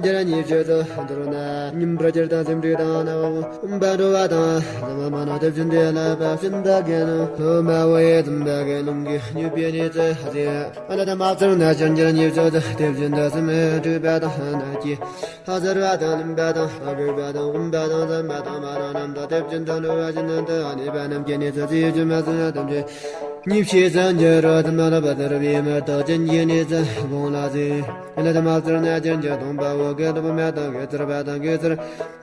ཅི་རིགས་ཉེས་བྱས་སོ། མདོར་ན་ཉན་པར་གྱུར་དང་སེམས་འགྲོས་དང་རྣམ་པར་འགྲོ་བ་དང་ལམ་མ་ནོར་དེ་བཞིན་དེ་ལ་བབ་ཤིན་ཏུ་དགེ་སློང་མ་བོ་ཡི་དམ་པ་དགེ་སློང་གིས་ཉེས་པའི་ནི་ཚེ་ཧ་ཅང་ཨ་ལ་དམ་ཨ་ཚར་ན་ཅི་རིགས་ཉེས་བྱས་ དེ་བཞིན་དུ་སེམས་འཁྲུགས་པ་དང་ནད་ཀྱིས་ཧ་ཟེར་བ་དང་བླུན་པ་དང་ལྐུགས་པ་དང་འོན་པ་དང་བཙན་པ་དང་མ་ནིང་རྣམས་དང་། དེ་བཞིན་དུ་འགྲོ་བ་ཅན་རྣམས་དང་ནད་པ་རྣམས་ཀྱི་ནད་ཚོགས་ཀྱིས་ཅི་མ་ཟིན་ཐམས་ཅད་ཉེས་བྱས་སུ་འགྱུར་རོ། དེ་མ་ལུས་པ་དེར་བའི་མི་རྟག་ཅན་གྱི་ནད་ཚོགས་ཕོངས་ལ་སོགས། ལས་དེ་མ་བཙིར་ན་ཅི་འགྱུར་སྟོང་པའོ། དགེ་ལེགས་པ་མེད་དང་དགེ་ཚུལ་པ་དང་དགེ་ཚུལ་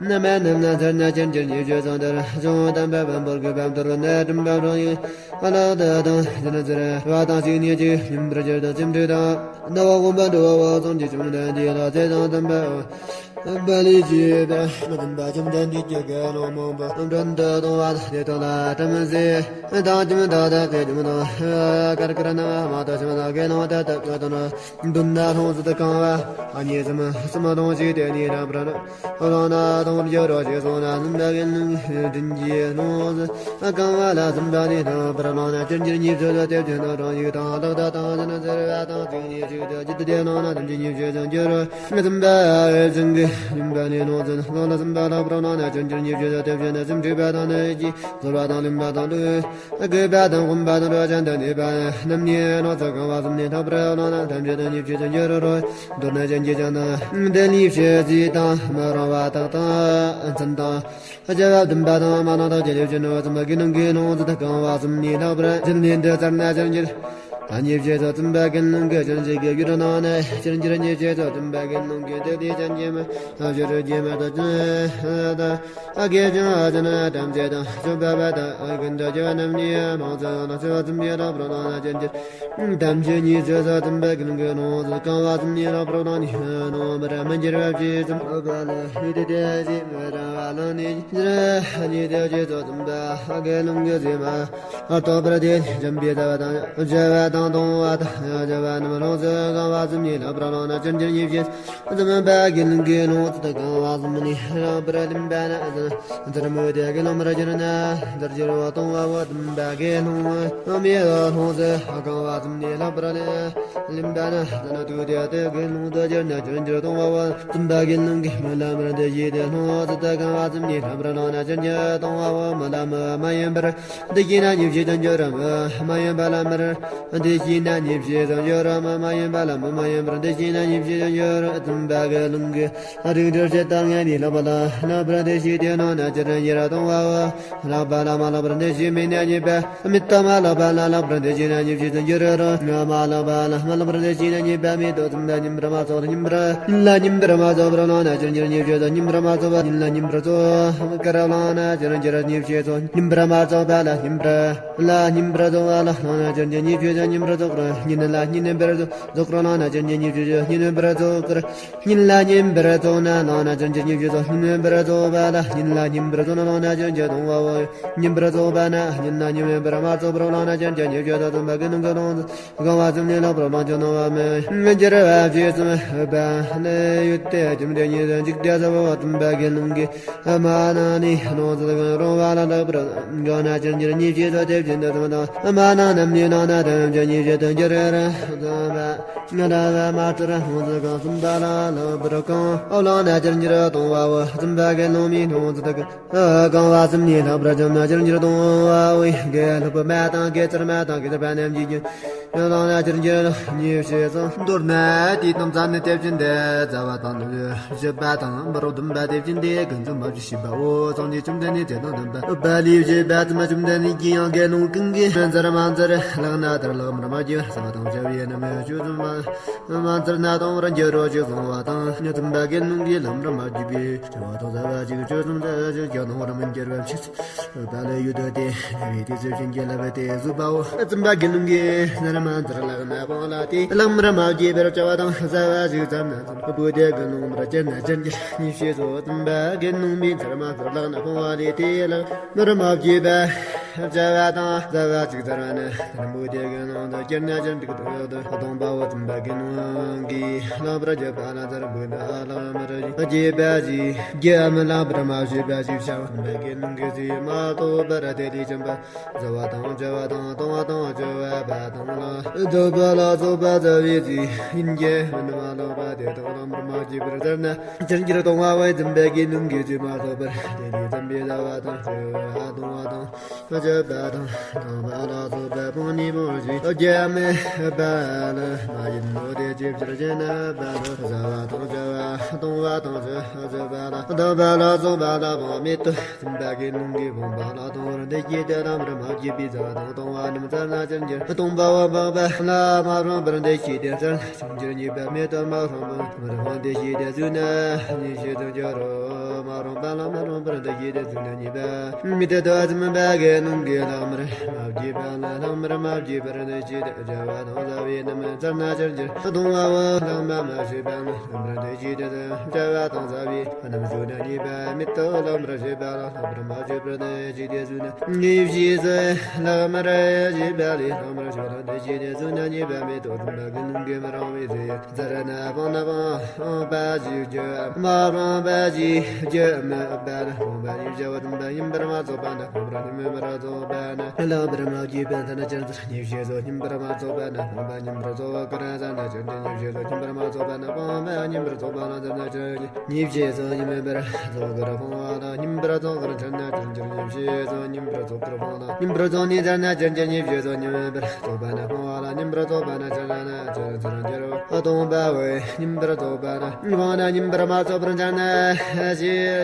རྣམ་པ་རྣམས་ན་བཙིར་ན་ཅི་འགྱུར་ཉེས་བྱས་སུ་འགྱུར། གཞུང་དམ་པ་བམ་པོར་གུས་པ་མཐོ་རིས་ནས་གྲུབ་པ་འགྲོ་ཡི། ཨ་ལག་ཏུ་དང་ཅི་ན་ཟེར་བ་དང་གཅིག་ཉིད་ཅིག་ཉིན་པར་གྱུར་ཏོ། སེམས་འཁྲུགས་དང་ནད་པ་འོན་པ་འགྲོ་བ་བ་ཚང་གི་བཅོམ་ལྡན་འདས་ལ་ཚེ་དང་ལྡན་པའོ། པ་ལས་བྱེད་པ་མི་ལྡན་པ་བཅོམ་ལྡན་འདས་ཀྱི་དགེ་སློང་མང་པོ་མགྲོན་དུ་གཏོང་བ་དེ་དག་ལ་བྲམ་ཟེ་དང་ཁྱིམ་བདག་དག་གི་ཁྱིམ་དང་གར་དཀར་ནག་མ་དང་ཕྱི་མ་དགེ་སློང་དེ་དག་གི་དོན་མདུན་ན་ལྷུང་བཟེད་གང་བ་གཉིས་གསུམ་གསུམ་གཏོང་ཞིང་དེ་ནས་རབ་ར་བླངས་ན་གཏོང་བར་འགྱུར་རོ། ཞེས་གསུངས་ན་སེམས་དཔའ་དགེ་སློང་གིས་མགྲིན་གྱིས་ལྷུང་བཟེད་གང་བ་ལ་སེམས་དཔའ་ནི་རྣམ་པར་བླངས་ན་ཅི་འགྱུར་ཉེས་བྱས་སུ། དེ་བཞིན་དུ་རང་ཡུལ་དང་ལག་ཏུ་དང་ཅི་ན་ཟེར་བ་དང་གཅིག་ཉིད་ཅིག་ཏུ་ཇི་ལྟར་བསྡད་ན་ན་ཐམས་ཅད་ཉེས་བྱས་སུ་འགྱུར་རོ། སེམས་དཔའ་ཅན་གྱིས་སྦྱིན་པ་ནི་ལྷུང་བཟེད་ལྷུང་ལ་སེམས་དཔའ་ལ་ཕར་བླངས་ན་ཅི་འགྱུར་ཉེས་བྱས་སུ། དེ་བཞིན་དུ་སེམས་འཁྲུགས་པ་དང་ནད་ཀྱིས་གསོད་པ་དང་བླུན་པ་དང་ལྐུགས་པ་དང་འོན་པ་དང་འགྲོ་ཅན་དང་ནད་པ་རྣམས་ནི་ལྷུང་བཟེད་གང་བ་གསུམ་ནི་ལྷག་པར་བླངས་ན་ཐམས་ཅད་ཉེས་བྱས་སུ་འགྱུར་རོ། མདོར་ན་གཞན་གྱི་སྤྱང་དང་དེ་ལས་བྱེད་རྩིས་དང་མི་རུང་བ་དག་དང་མཚན་དང་བྱ་བ་བདེན་པ་དང་མ་ནིང་དག་ཅི་ལས་བྱུང་བ་ཙམ་པ་དགེ་སློང་གིས་ལྷུང་བཟེད་གང་བ་གསུམ་ནི་ལྷག་པར་ཅི་ལས་འདི་ལྟར་ན་ཅི་འགྱུར་ཉེས་བྱས་སུ། སེམས་དཔའ་དགེ་སློང་གིས་ཅི་ཞིག་གི་ཡུལ་ན་ནི་ཅི་འགྱུར་ཉེས་བྱས་སུ། སེམས་དཔའ་དགེ་སློང་གིས་དེ་ལས་ཅན་གྱི་མི་ཞུ་རུ་གྱི་མི་དག་ཅི་དག་དགེ་སྦྱོང་ཅན་ཐམས་ཅད་དང་སྤྱོད་པ་པ་དག་ཀུན་ཏུ་སྐྱེ་བ་རྣམས་ནི་ལྷུང་བཟེད་ལ་སེམས་དཔའ་ཚིམ་པའི་ལྷག་པར་བླངས་ན་ཅི་འགྱུར་ཐམས་ཅད་ཉེས་བྱས་སུ། སེམས་དཔའ་དགེ་སློང་གིས་ལྷུང་བཟེད་གང་བ་གསུམ་ནི་ལྷག་པར་བླངས་ནས་ལྷུང་བར་མི་འགྱུར་བ་ཞེས་གསུངས། ཨོ་པ་ལ་ཡུལ་དེ་དེ་ཞིག་མི་རུང་བ་ལ་ནི་ཉེས་བྱས་སུ། སེམས་དཔའ་དགེ་སློང་གིས་ཟེར་མ་ཐོབ་པར་དེ་འཇམ་པའི་བྱ་བ་དང་བྱ་བ་དང་གཏོང་བ་དང་བྱ་བ་རྣམས་ལྷུང་བཟེད་གང་བ་གསུམ་ནི་ལྷག་པར་བླངས་ན་ཅི་འགྱུར་ཉེས་བྱས། སེམས་དཔའ་དགེ་སློང་གིས་ལྷུང་བཟེད་གང་བ་གསུམ་ནི་ལྷག་པར་བླུན་པ་ན་ཟེར་མོད་དེ་དགེ་སློང་མར་གྱུར་ན་མར་གྱུར་བ་གཏོང་བའོ། སེམས་དཔའ་དགེ་སློང་མི་ལྷུང་བཟེད་གང་བ་གསུམ་ནི་ལྷག་པར་བླུན་པ་ན་ཟེར་དུས་དེ་དགེ་སློང་དུ་གྱུར་ན་ཅི་འགྱུར་གཏོང་བའོ། སེམས་དཔའ་དགེ་སློང་གིས་མི་ལ་མར་འདི་ཞེས་ཏེ་ལྷུང་བཟེད་གང་བ་གསུམ་ནི་ལྷག་པར་བླངས་ན་ཅི་འགྱུར་གཏོང་བའོ། མི་ལ་མི་མ་ཡིན་པར་འདི་ཤེས་ན་ཉེས་བྱས་སུ་འགྱུར་རོ། མི་མ་ཡིན་པ་ལ་མར་འདི་ཤེས་ན་ཉེས་བྱས་སུ་འགྱུར་རོ། མི་མ་ཡིན་པ་ལ་མི་མ་ཡིན་པར་འདི་ཤེས་ན་ཉེས་བྱས་སུ་འགྱུར་རོ། སེམས་དཔའ་དགེ་སློང་གིས་རིགས་དྲུག་ཕྱེད་དང་ལྔ་ནི་ལྷག་པ་ལ་ལྷག་པར་འདི་ཤེས་ཏེ་ལྷུང་ན་ཅི་འགྱུར་གཏོང་བའོ། ལྷག་པ་ལ་མ་ལྷག་པར་འདི་ཤེས་མེད་ན་ཉེས་པ་མེད་དོ། མ་ལྷག་པ་ལ་ལྷག་པར་འདི་ཤེས་ན་ཉེས་བྱས་སུ་འགྱུར་རོ། མ་ལྷག་པ་ལ་མ་ལྷག་པར་འདི་ཤེས་ན་ཉེས་པ་མེད་དོ། སེམས་དཔའ་ཉིན་པར་མ་ཚོགས་ཉིན་པར་ཉིན་ལ་ཉིན་པར་མ་ཚོགས་པར་ལྷུང་ན་ཅི་འགྱུར་ཉེས་བྱས་སུ། ཉིན་པར་མ་ཚོགས་པ་ཉིན་ལ་ཉིན་པར་ཚོགས་པར་ལྷུང་ན་ཅི་འགྱུར་ཉེས་བྱས་སུ། ཉིན་པར་མ་ཚོགས་པ་ལ་ཉིན་པར་ལ་ཉིན་པར་ཚོགས་པ་ལ་ལྷུང་ན་ཅི་འགྱུར་ཉེས་བྱས་སུ། ཉིན་པར་ཚོགས་པར་ཉིན་ལ་ཉིན་པར་ཚོགས་པར་ལྷུང་ན་ཅི་འགྱུར་ཉེས་བྱས་སུ། ཉིན་པར་ཚོགས་པར་ཉིན་ལ་ཉིན་པར་ཚོགས་ན་ལྷུང་ན་ཅི་འགྱུར་ཉེས་བྱས་སོ། ཉིན་པར་ཚོགས་པ་ལ་ཉིན་ལ་ཉིན་པར་ཚོགས་ན་ལྷུང་ན་ཅི་འགྱུར་གཏོང་བའོ། ཉིན་པར་ཚོགས་པ་ན་ཉིན་ལ་ཉིན་པར་མ་ཚོགས་པར་ལྷུང་ན་ཅི་འགྱུར་ཉེས་བྱས་སོ། སེམས་དཔའ་དགེ་སློང་གིས་ལྷུང་བཟེད་གང་བ་གསུམ་ནི་ལྷག་པར་བླངས་ཀྱང་གཏོང་བ་མི་འགྱུར་བ་ཞེས་གསུངས། ཨོ་པ་ལ་ཡུལ་དེ་ཁྱིམ་དེ་ཉིད་དུ་འཇིག་སྟེ་ཟེར་བའོ། སེམས་དཔའ་དགེ་སློང་གིས་མ་ནིང་ནི་ལྷུང་བཟེད་གང་རུང་བ་ལ་ལྷག་པར་བླངས་ན་ཅི་འགྱུར་ཉེས་བྱས་སོ། དེ་བཞིན་དུ་སེམས་དཔའ་མ་ནིང་རྣམས་ནི་ལྷུང་ན་ཐམས་ཅད་ཉེས་བྱས་སུ་འགྱུར་རོ། ལྷག་པ་མ་བཙིར་ལྷུང་བཟེད་གང་གསུམ་པ་ལ་ལྷག་པར་གང་བ་བླངས་ན་ཅི་འགྱུར་གཏོང་བའོ། སེམས་དཔའ་དགེ་སློང་མི་ལྷུང་བཟེད་གང་བ་གསུམ་ནི་ལྷག་པར་བཅོམ་ན་ཅི་འགྱུར་གཏོང་བའོ། དགེ་ལེགས་པ་མ་དང་དགེ་ཚུལ་མ་དང་དགེ་ཚུལ་པ་རྣམས་ཀྱིས་ཀྱང་བླངས་ན་ཅི་འགྱུར་ཉེས་བྱས་སོ། མདོར་ན་དེ་དང་མཚན་ནི་དེ་བཞིན་ཏེ། བྱ་བ་དང་ནི་སྤྱོད་པ་དང་མི་རུང་བདེན་པ་དེ་བཞིན་ཏེ། ཀུན་རྫོབ་མ་བཅོས་ཤེས་པའོ། སངས་རྒྱས་བཅོམ་ལྡན་འདས་དེ་དང་ལྡན་པ། ཨོ་པ་ལས་བྱེད་པ་ཙམ་བཅོམ་ལྡན་འདས་ཀྱིས་ཡང་དགེ་སློང་ཀུན་གྱིས་མི་བཙིར་མ་བཙིར་ལག་ན་དར་ལག་མར་མ་གྱུར། བྱ་བ་དང་བྱ་བའི་རྣམ་སྨིན་བཅུ་གསུམ་པ། མ་བཙིར་ན་གཏོང་བར་འགྱུར་རོ་ཞེས་གསུངས་པ་དང་། སེམས་དཔའ་དགེ་སློང་གིས་ལག་མར་མ་གྱུར་པའི་བྱ་བ་དང་བྱ་བ་གཅིག་བཅུ་གསུམ་ཟེར་ཞིང་གཏོང་བར་མི་འགྱུར་བ་ཕྱིར། ཨོ་པ་ལ་ཡུལ་དུ་དེ་ནས་བའི་དུས་ཚོད་ཅན་གྱི་ལག་པ་དེ་བཟོད་པའོ། སེམས་དཔའ་དགེ་སློང་གིས་མར་མ་བཙིར་ལག་ན་སྤངས་ལ་དེ་ལག་མར་མ་གྱུར་པར་བྱ་བ་དང་བྱ་བ་གཅིག་ཙམ་ན་ཙམ་པོ་དེ་དགེ་སློང་མར་གྱུར་ན་ཅི་འགྱུར་ཉེས་བྱས་སོ། སེམས་དཔའ་དགེ་སློང་མིས་མར་མ་བཙིར་ལག་ན་སྤངས་པ་ལས་དེ་ལག་མར་མ་གྱུར་པར་བྱ་བ་དང་བྱ་བ་གཅིག་ཙམ་ན་ཙམ་པོ་དེ་དགེ་སློང་དུ་གྱུར་ན་ཅི་འགྱུར་གཏོང་བའོ། སྟོང་པའོ། སེམས་དཔའ་དགེ་སློང་གིས་ལག་པར་གྱུར་པ་ལ་བཙིར་བུ་ན་ལག་མར་གྱུར་པ་ཞིག་གྱུར་མི་ལག་པར་མ་གྱུར་པ་ཞིག་བྱ་བ། སེམས་དཔའ་དགེ་སློང་གིས་ཚིག་མ་ཐོབ་པར་དེ་ལས་བྱམས་པ་བཟོད་པ་དང་བྱ་བ་དང་གཏོང་བ་དང་སྤྱོད་པ་དང་ལ་བཟོད་པ་ལ་སོགས་པ་བྱ་བའི་ཚིག་ཡིན་གྱི་མིན་མ་ལོག་པ་དེ་དག་ལག་མར་མ་གྱུར་པར་བཙིར་ན་ཅི་འགྱུར་གཏོང་བའོ། སེམས་དཔའ་དགེ་སློང་གིས་ཚིག་མ་ཐོབ་པར་དེ་ལས་བྱམས་པའི་བཟོད་པ་དང་སྤྱོད་པ་གཏོང་བ་དང་ བརྗོད་པ་དང་། དང་པ་ལ་སོགས་པ་སྤངས་ནས་སྤོང་ཞིང་། རྒྱ་མེད་པ་ལ་མ་ཡིན་ནོ། དེ་ཅིའི་ཕྱིར་ཞེ་ན། བ་ལ་བཟའ་བ་དང་བཅའ་བ་གཏོང་བ་དང་། བརྗོད་པ་ལ་གཏོང་བ་ལ་སོགས་པ་ལ་སྤངས་མི་ཐུབ། བཙུན་པ་གི་ནང་གི་སྤོང་བ་ལ་གཏོང་བར་འདོད་ཀྱི་དེ་དང་། བར་མ་བརྗོད་པའི་བཟའ་བ་དང་གཏོང་བ་རྣམས་བཙལ་ན་ཅིར་འགྱུར། གཏོང་བའོ། སྤངས་པ་ལ་མ་སྤངས་པར་འདོད་ཀྱི་དེ་བཙལ་ན་ཅིར་འགྱུར། གཉིས་པ་མི་ཐུབ། མ་སྤངས་པ་ལ་མ་སྤངས་འདོད་ཀྱི་དེ་བཙལ་ན་གཉིས་བྱས་སུ་འགྱུར་རོ། མ་སྤངས་པ་ལ་མ་སྤངས་པར་འདོད་ཀྱི་དེ་བཙལ་ན་གཉིས་པ་མི་ཐུབ་ཏོ། བཙུན་པ་གི་ནང་གི་ལྷག་མར་མ་བརྗོད་པ་ལ་ལྷག་མར་མ་བརྗོད་པར་འདོད་ཀྱི་དེ་བཅའ་བ་དང་བཟའ་བའི་རྣམས་བཙལ་ན་ཅིར་འགྱུར། གཏོང་བའོ། ལྷག་མར་མ་བརྗོད་པ་ལ་ལྷག་མར་འདོད་ཀྱི་དེ་བཅའ་བ་དང་བཟའ་བའི་རྣམས་བཙལ་ན་གཉིས་པ་མི་ཐུབ། ལྷག་མར་བརྗོད་པ་ལ་ལྷག་མར་མ་བརྗོད་པར་འདོད་ཀྱི་དེ་བཙལ་ན་གཉིས་བྱས་སུ། ལྷག་མར་བརྗོད་པ་ལས་ལྷག་མར་བརྗོད་པར་འདོད་ཀྱི་དེ་བཙལ་ན་གཉིས་པ་མི་ཐུབ། བཙུན་པ་གི་ནང་གི་མི་རུང་བའི་ཚེ། བཙལ་ན་སྤངས་ན་སྤངས་པ་ཞེས་བརྗོད། མ་སྤངས་པ་ཞེས་བརྗོད་མི་འོས་པ་ལ། སྤངས་པ་ཞེས་བྱ་བ་བཙུན་པ་ཡིན་པར་མ་རྫོགས་པ་ན། སྤངས་པ་ཡིན་པར་མ་རྫོགས་པ་ན། ལྷག་པར་མ་བརྗོད་པ་བཙལ་ན་ཅིར་འགྱུར། གཉིས་བྱས་སུ་ཡིན་པར་མ་རྫོགས་པ་ན། སྤངས་པ་ཡིན་པར་རྫོགས་པར་བཙལ་ན་ཅིར་འགྱུར། གཉིས་བྱས་སུ་ཡིན་པར་མ་རྫོགས་པ་ན། སྤངས་པ་ཡིན་པར་རྫོགས་པར་བཙལ་ན་ཅིར་འགྱུར། གཉིས་བྱས་སུ་ཡིན་པར་རྫོགས་པར་སྤངས་པ་ལ་ཡིན་པར་རྫོགས་པར་བཙལ་ན་ཅིར་འགྱུར། གཉིས་བྱས་སུ་ཡིན་པར་རྫོགས་པར་སྤངས་ལ་ཡིན་པར་རྫོགས་ནས་བཙལ་ན་ཅིར་འགྱུར། གཉིས་བྱས་སུ་ཡིན་པར་རྫོགས་པ་ན་སྤངས་པ་ལ་ཡིན་པར་རྫོགས་པ་ན་བཙལ་ན་ཅིར་འགྱུར། གཏོང་བའོ། ཡིན་པར་རྫོགས་པ་ན་སྤངས་ན་ཡིན་པར་མ་རྫོགས་པར་བཙལ་ན་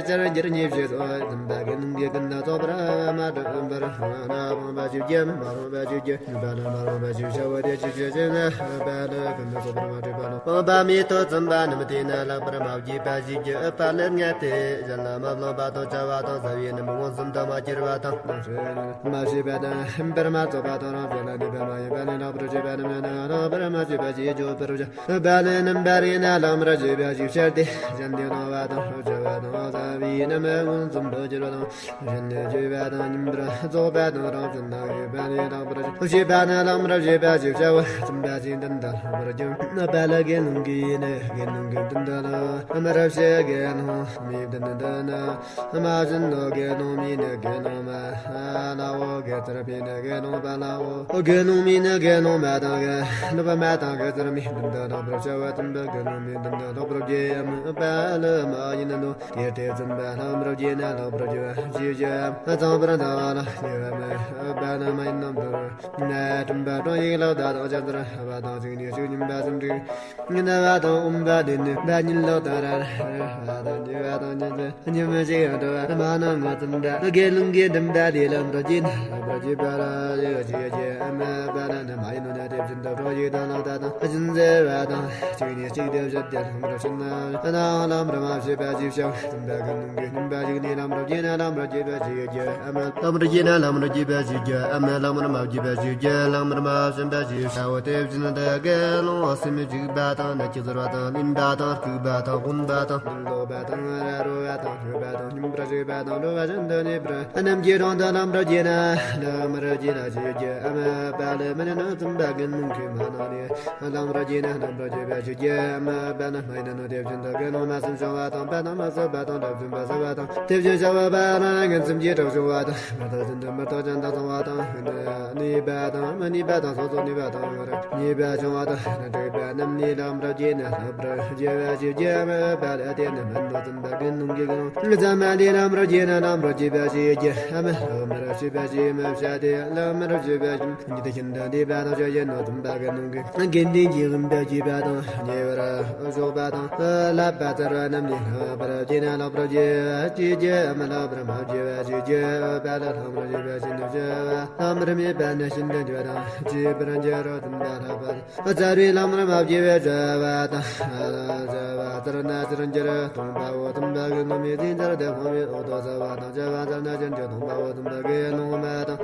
ཅིར་འགྱུར། གཉིས་བྱས་སུ་བཙུན་པ་གི་ནང་གི་ཀུན་ཏུ་རྫོགས་པར་མ་གྲུབ་པར་སྤངས་ན་སྤངས་པ་ཞེས་བརྗོད། མ་སྤངས་པ་ཞེས་བརྗོད། བརྗོད་པ་ལ་མ་སྤངས་པ་ཞེས་བྱའོ། དེ་ཅིའི་ཕྱིར་ཞེ་ན། བ་ལ་ཀུན་ཏུ་རྫོགས་པར་མ་གྲུབ་པ་ལ། སྤངས་པ་མི་ཐུབ། བཙུན་པ་རྣམས་དེས་ན་ལྷག་པར་མ་བརྗོད་པ་ཞེས་བརྗོད་པ་ལ་ངེས་ཏེ། གཞན་ལ་མ་སྤངས་པ་དང་བཅའ་བ་དང་བཟའ་བའི་རྣམས་མངོན་སུམ་དུ་མ་གྱུར་པ་དང་། མ་བྱས་པ་དང་ཡིན་པར་མ་རྫོགས་པ་དང་། རང་བཞིན་ལ་གནས་པ་མ་ཡིན་པ་ལས་ལྷག་པར་བརྗོད་པ་རྣམས་ནི་ལྷག་པར་མ་བརྗོད་པ་ཞེས་བརྗོད་པར་བྱ། བ་ལ་རྣམ་པར་ཡིན་ན་ལྷག་མར་བརྗོད་པ་ཞེས་བྱ་སྟེ། གཞན་དེ་གཏོང་བ་དང་བཅའ་བ་དང་བཟའ་བའི་རྣམས་མངོན་སུམ་དུ་གྱུར་པ་དང་། གཞན་ནི་བརྗོད་པ་དང་ཡིན་པར་རྫོགས་པ་དང་རང་བཞིན་དང་ཡོད་པ་ལས་ལྷག་པར་བརྗོད་པ་ནི་ལྷག་མར་བརྗོད་པ་ཞེས་བྱའོ། བཙུན་པ་ཞིག་མདུན་དུ་ལྷག་པར་བརྗོད་པ་ལ་དགེ་སློང་གིས་ནི་དགེ་སློང་གི་མདུན་དུ་ལྷག་མར་བྱེད། དགེ་སློང་མའི་མདུན་དུ་ནི་མ་བྱིན་ནོ། དགེ་སློང་མའི་ནི་དགེ་སློང་མ་ལའོ། དགེ་ཚུལ་པའི་ནི་དགེ་སློང་པ་ལའོ། དགེ་སློང་མའི་ནི་དགེ་སློང་མ་དང་། དགེ་སློང་པ་མ་དང་དགེ་ཚུལ་མའི་མདུན་དུ་ལྷག་པར་བྱའོ། བཙུན་པ་དགེ་སློང་མའི་མདུན་དུ་ལྷག་པར་བརྗོད་པ་ལ་མ་ཡིན་ནོ། དེ་སྟེ་བཙུན་པ་ལྷག་མར་བརྗོད་ན་ལྷག་པར་བརྗོད་པ་ཞེས་བརྗོད་པ་ལ་ཚངས་པར་སྩལ་བ་ལ་ཉེ་བར་མི་འོས་པ་ལ་མ་ཡིན་ནོ། མདོར་ན་སྤྲིན་པ་སྤྲང་ཡིག་ལ་བརྡ་དང་སྦྱར་ཚར་བ་དང་གཅིག་ནས་གཅིག་སྙོམས་པ་སུམ་ཀྲིག་ཉི་ཟླ་བ་དང་འོད་འབར་ལས་ནི་བ་ཉིད་ལོག་དང་ར་ར་བ་དང་ཉེ་བ་དང་ཉི་ཟླ་ཉི་མ་ཞིག་ཡང་འགྲོ་བ་མ་ནང་ང་ཙམ་འདྲ། དགེ་སློང་གི་སྤྲིན་པ་ལས་ལྷག་པར་བརྗོད་ན་ལྷག་པར་བརྗོད་པ་ལ་ཡོད་ཅེས་བརྗོད་པ་ལ་ནི་མ་ཡིན་ནོ། ན་དེ་བཞིན་དུ་སྤྲང་ཡིག་དང་ལོག་ལྟ་དང་སྦྱིན་སྲེག་པ་དང་གཅིག་ནས་གཅིག་ཏུ་བཞུད་དེ་ལྷག་པར་བྱེད་ན་ནའང་ལྷག་པར་མ་བྱེད་པ་ཞེས་བྱའོ། བཙུན་པ་གི་ནང་གི་སྙོམས་པ་ཞིག་ནས་ལྷག་པར་བརྗོད་ན་ལྷག་པར་བརྗོད་པ་ཞེས་བརྗོད་པའམ། ལྷག་པར་བརྗོད་ན་ལྷག་པར་བརྗོད་པ་ཞེས་བརྗོད་པའམ། ལྷག་པར་མ་བརྗོད་པ་ཞེས་བརྗོད། ལྷག་པར་མ་བྱིན་པ་ཞེས་བྱའོ། དེ་བཞིན་དུ་དགེ་སློང་སེམས་འཇིགས་པ་དང་ནད་ཀྱིས་གཟིར་བ་དང་གླེན་པ་དང་ལྐུགས་པ་དང་རྔུན་པ་དང་ལུས་ལོག་པ་དང་ར་རོ་བ་དང་ལྷོད་པ་དང་སྙོམས་པར་ཞུགས་པ་དང་འགྲོ་བ་གཞན་དུ་གནས་པར་རྣམས་ཀྱི་དོན་དུ་ལྷག་པར་བརྗོད་ན་ལྷག་པར་བརྗོད་ན་ཞེས་བརྗོད་པའམ། པ་ལས་མི་ནི་ནི་བཙུན་པ་གི་ནང་གི་མ་ནང་ནས། ལྷག་པར་བརྗོད་ན་ལྷག་པར་བརྗོད་པ་ཞེས་བརྗོད་པའམ། པ་ལས་མ་ཡིན་ནོ། དེ་བཞིན་དུ་དགེ་སློང་མ་གསུམ་བྱུང་བ་དང་། པ་དང་མ་གསུམ་པ་དང་། དགྲ་བཅོམ་པ་གསུམ་པ་དང་། དེ་བཞིན་གཤེགས་པ་པ་རང་ངན་སེམས་ཀྱི་དགྲ་བཅོམ་པ་དང་། མི་རྟག་ཅན་དང་མི་རྟག་ཅན་དང་མཚུངས་པ་དང་། ནུས་པ་དང་མི་ནུས་པ་དང་སོ་སོར་ནུས་པ་དང་ཉེས་པ་བྱུང་བ་དང་། དྲེགས་པ་རྣམས་ནི་ལྷག་པར་བརྗོད་ན་ལྷག་པར་བརྗོད་པ་ཞེས་བརྗོད་པའམ། པ་ལས་དེ་ནི་མིན་ནོ། བཙུན་པ་གི་ནང་གི་དགེ་སློང་ཚད་མ་ལས་ལྷག་པར་བརྗོད་ན་ལྷག་པར་བརྗོད་པ་ཞེས་བརྗོད་པའམ། ལྷག་མར་བརྗོད་པ་ཞེས་མི་བྱ་སྟེ། ལྷག་མར་བརྗོད་པ་ཉིད་ཤིན་ཏུ་འདས་པ་དང་ཆོས་ཅན་ནོ། བཙུན་པ་གི་ནང་གི་དགེ་འདུན་གྱི་རིམ་པས་བརྗོད་པ་དང་ཉེ་བར་ཞོགས་པ་དང་བསླབ་པ་སྩལ་བ་རྣམས་ནི་ལྷག་པར་བརྗོད་ན་ལྷག་པར་བརྗོད་པ་ཞེས་བརྗོད་པའམ། ལྷག་པར་མ་བརྗོད་པ་ཞེས་བརྗོད་པ་ལ་ལྷག་མར་བརྗོད་པ་ཞེས་ནི་བརྗོད་པ། ལྷག་མར་སྨྲས་པ་ནི་ཤིན་ཏུ་འདས་པ་དང་བརྗོད་པར་འགྱུར་རོ། བཙུན་པ་ལྷག་པར་སྩལ་བའི་ལྷག་མར་མ་བརྗོད་པའི་བརྗོད་པ་དང་། བརྗོད་པ་ལྟར་ན་ཅིར་འགྱུར། གཏོང་བའོ། བཙུན་པ་གི་སློབ་མའི་ཟས་སྦྱར་ཏེ་ཕོངས་པའི་འོག་ཏུ་ཟ་བ་དང་བཅའ་བ་སྦྱར་ན་ཅིར་འགྱུར། གཏོང་བའོ། བཙུན་པ་གི་སློབ་མ་དང་།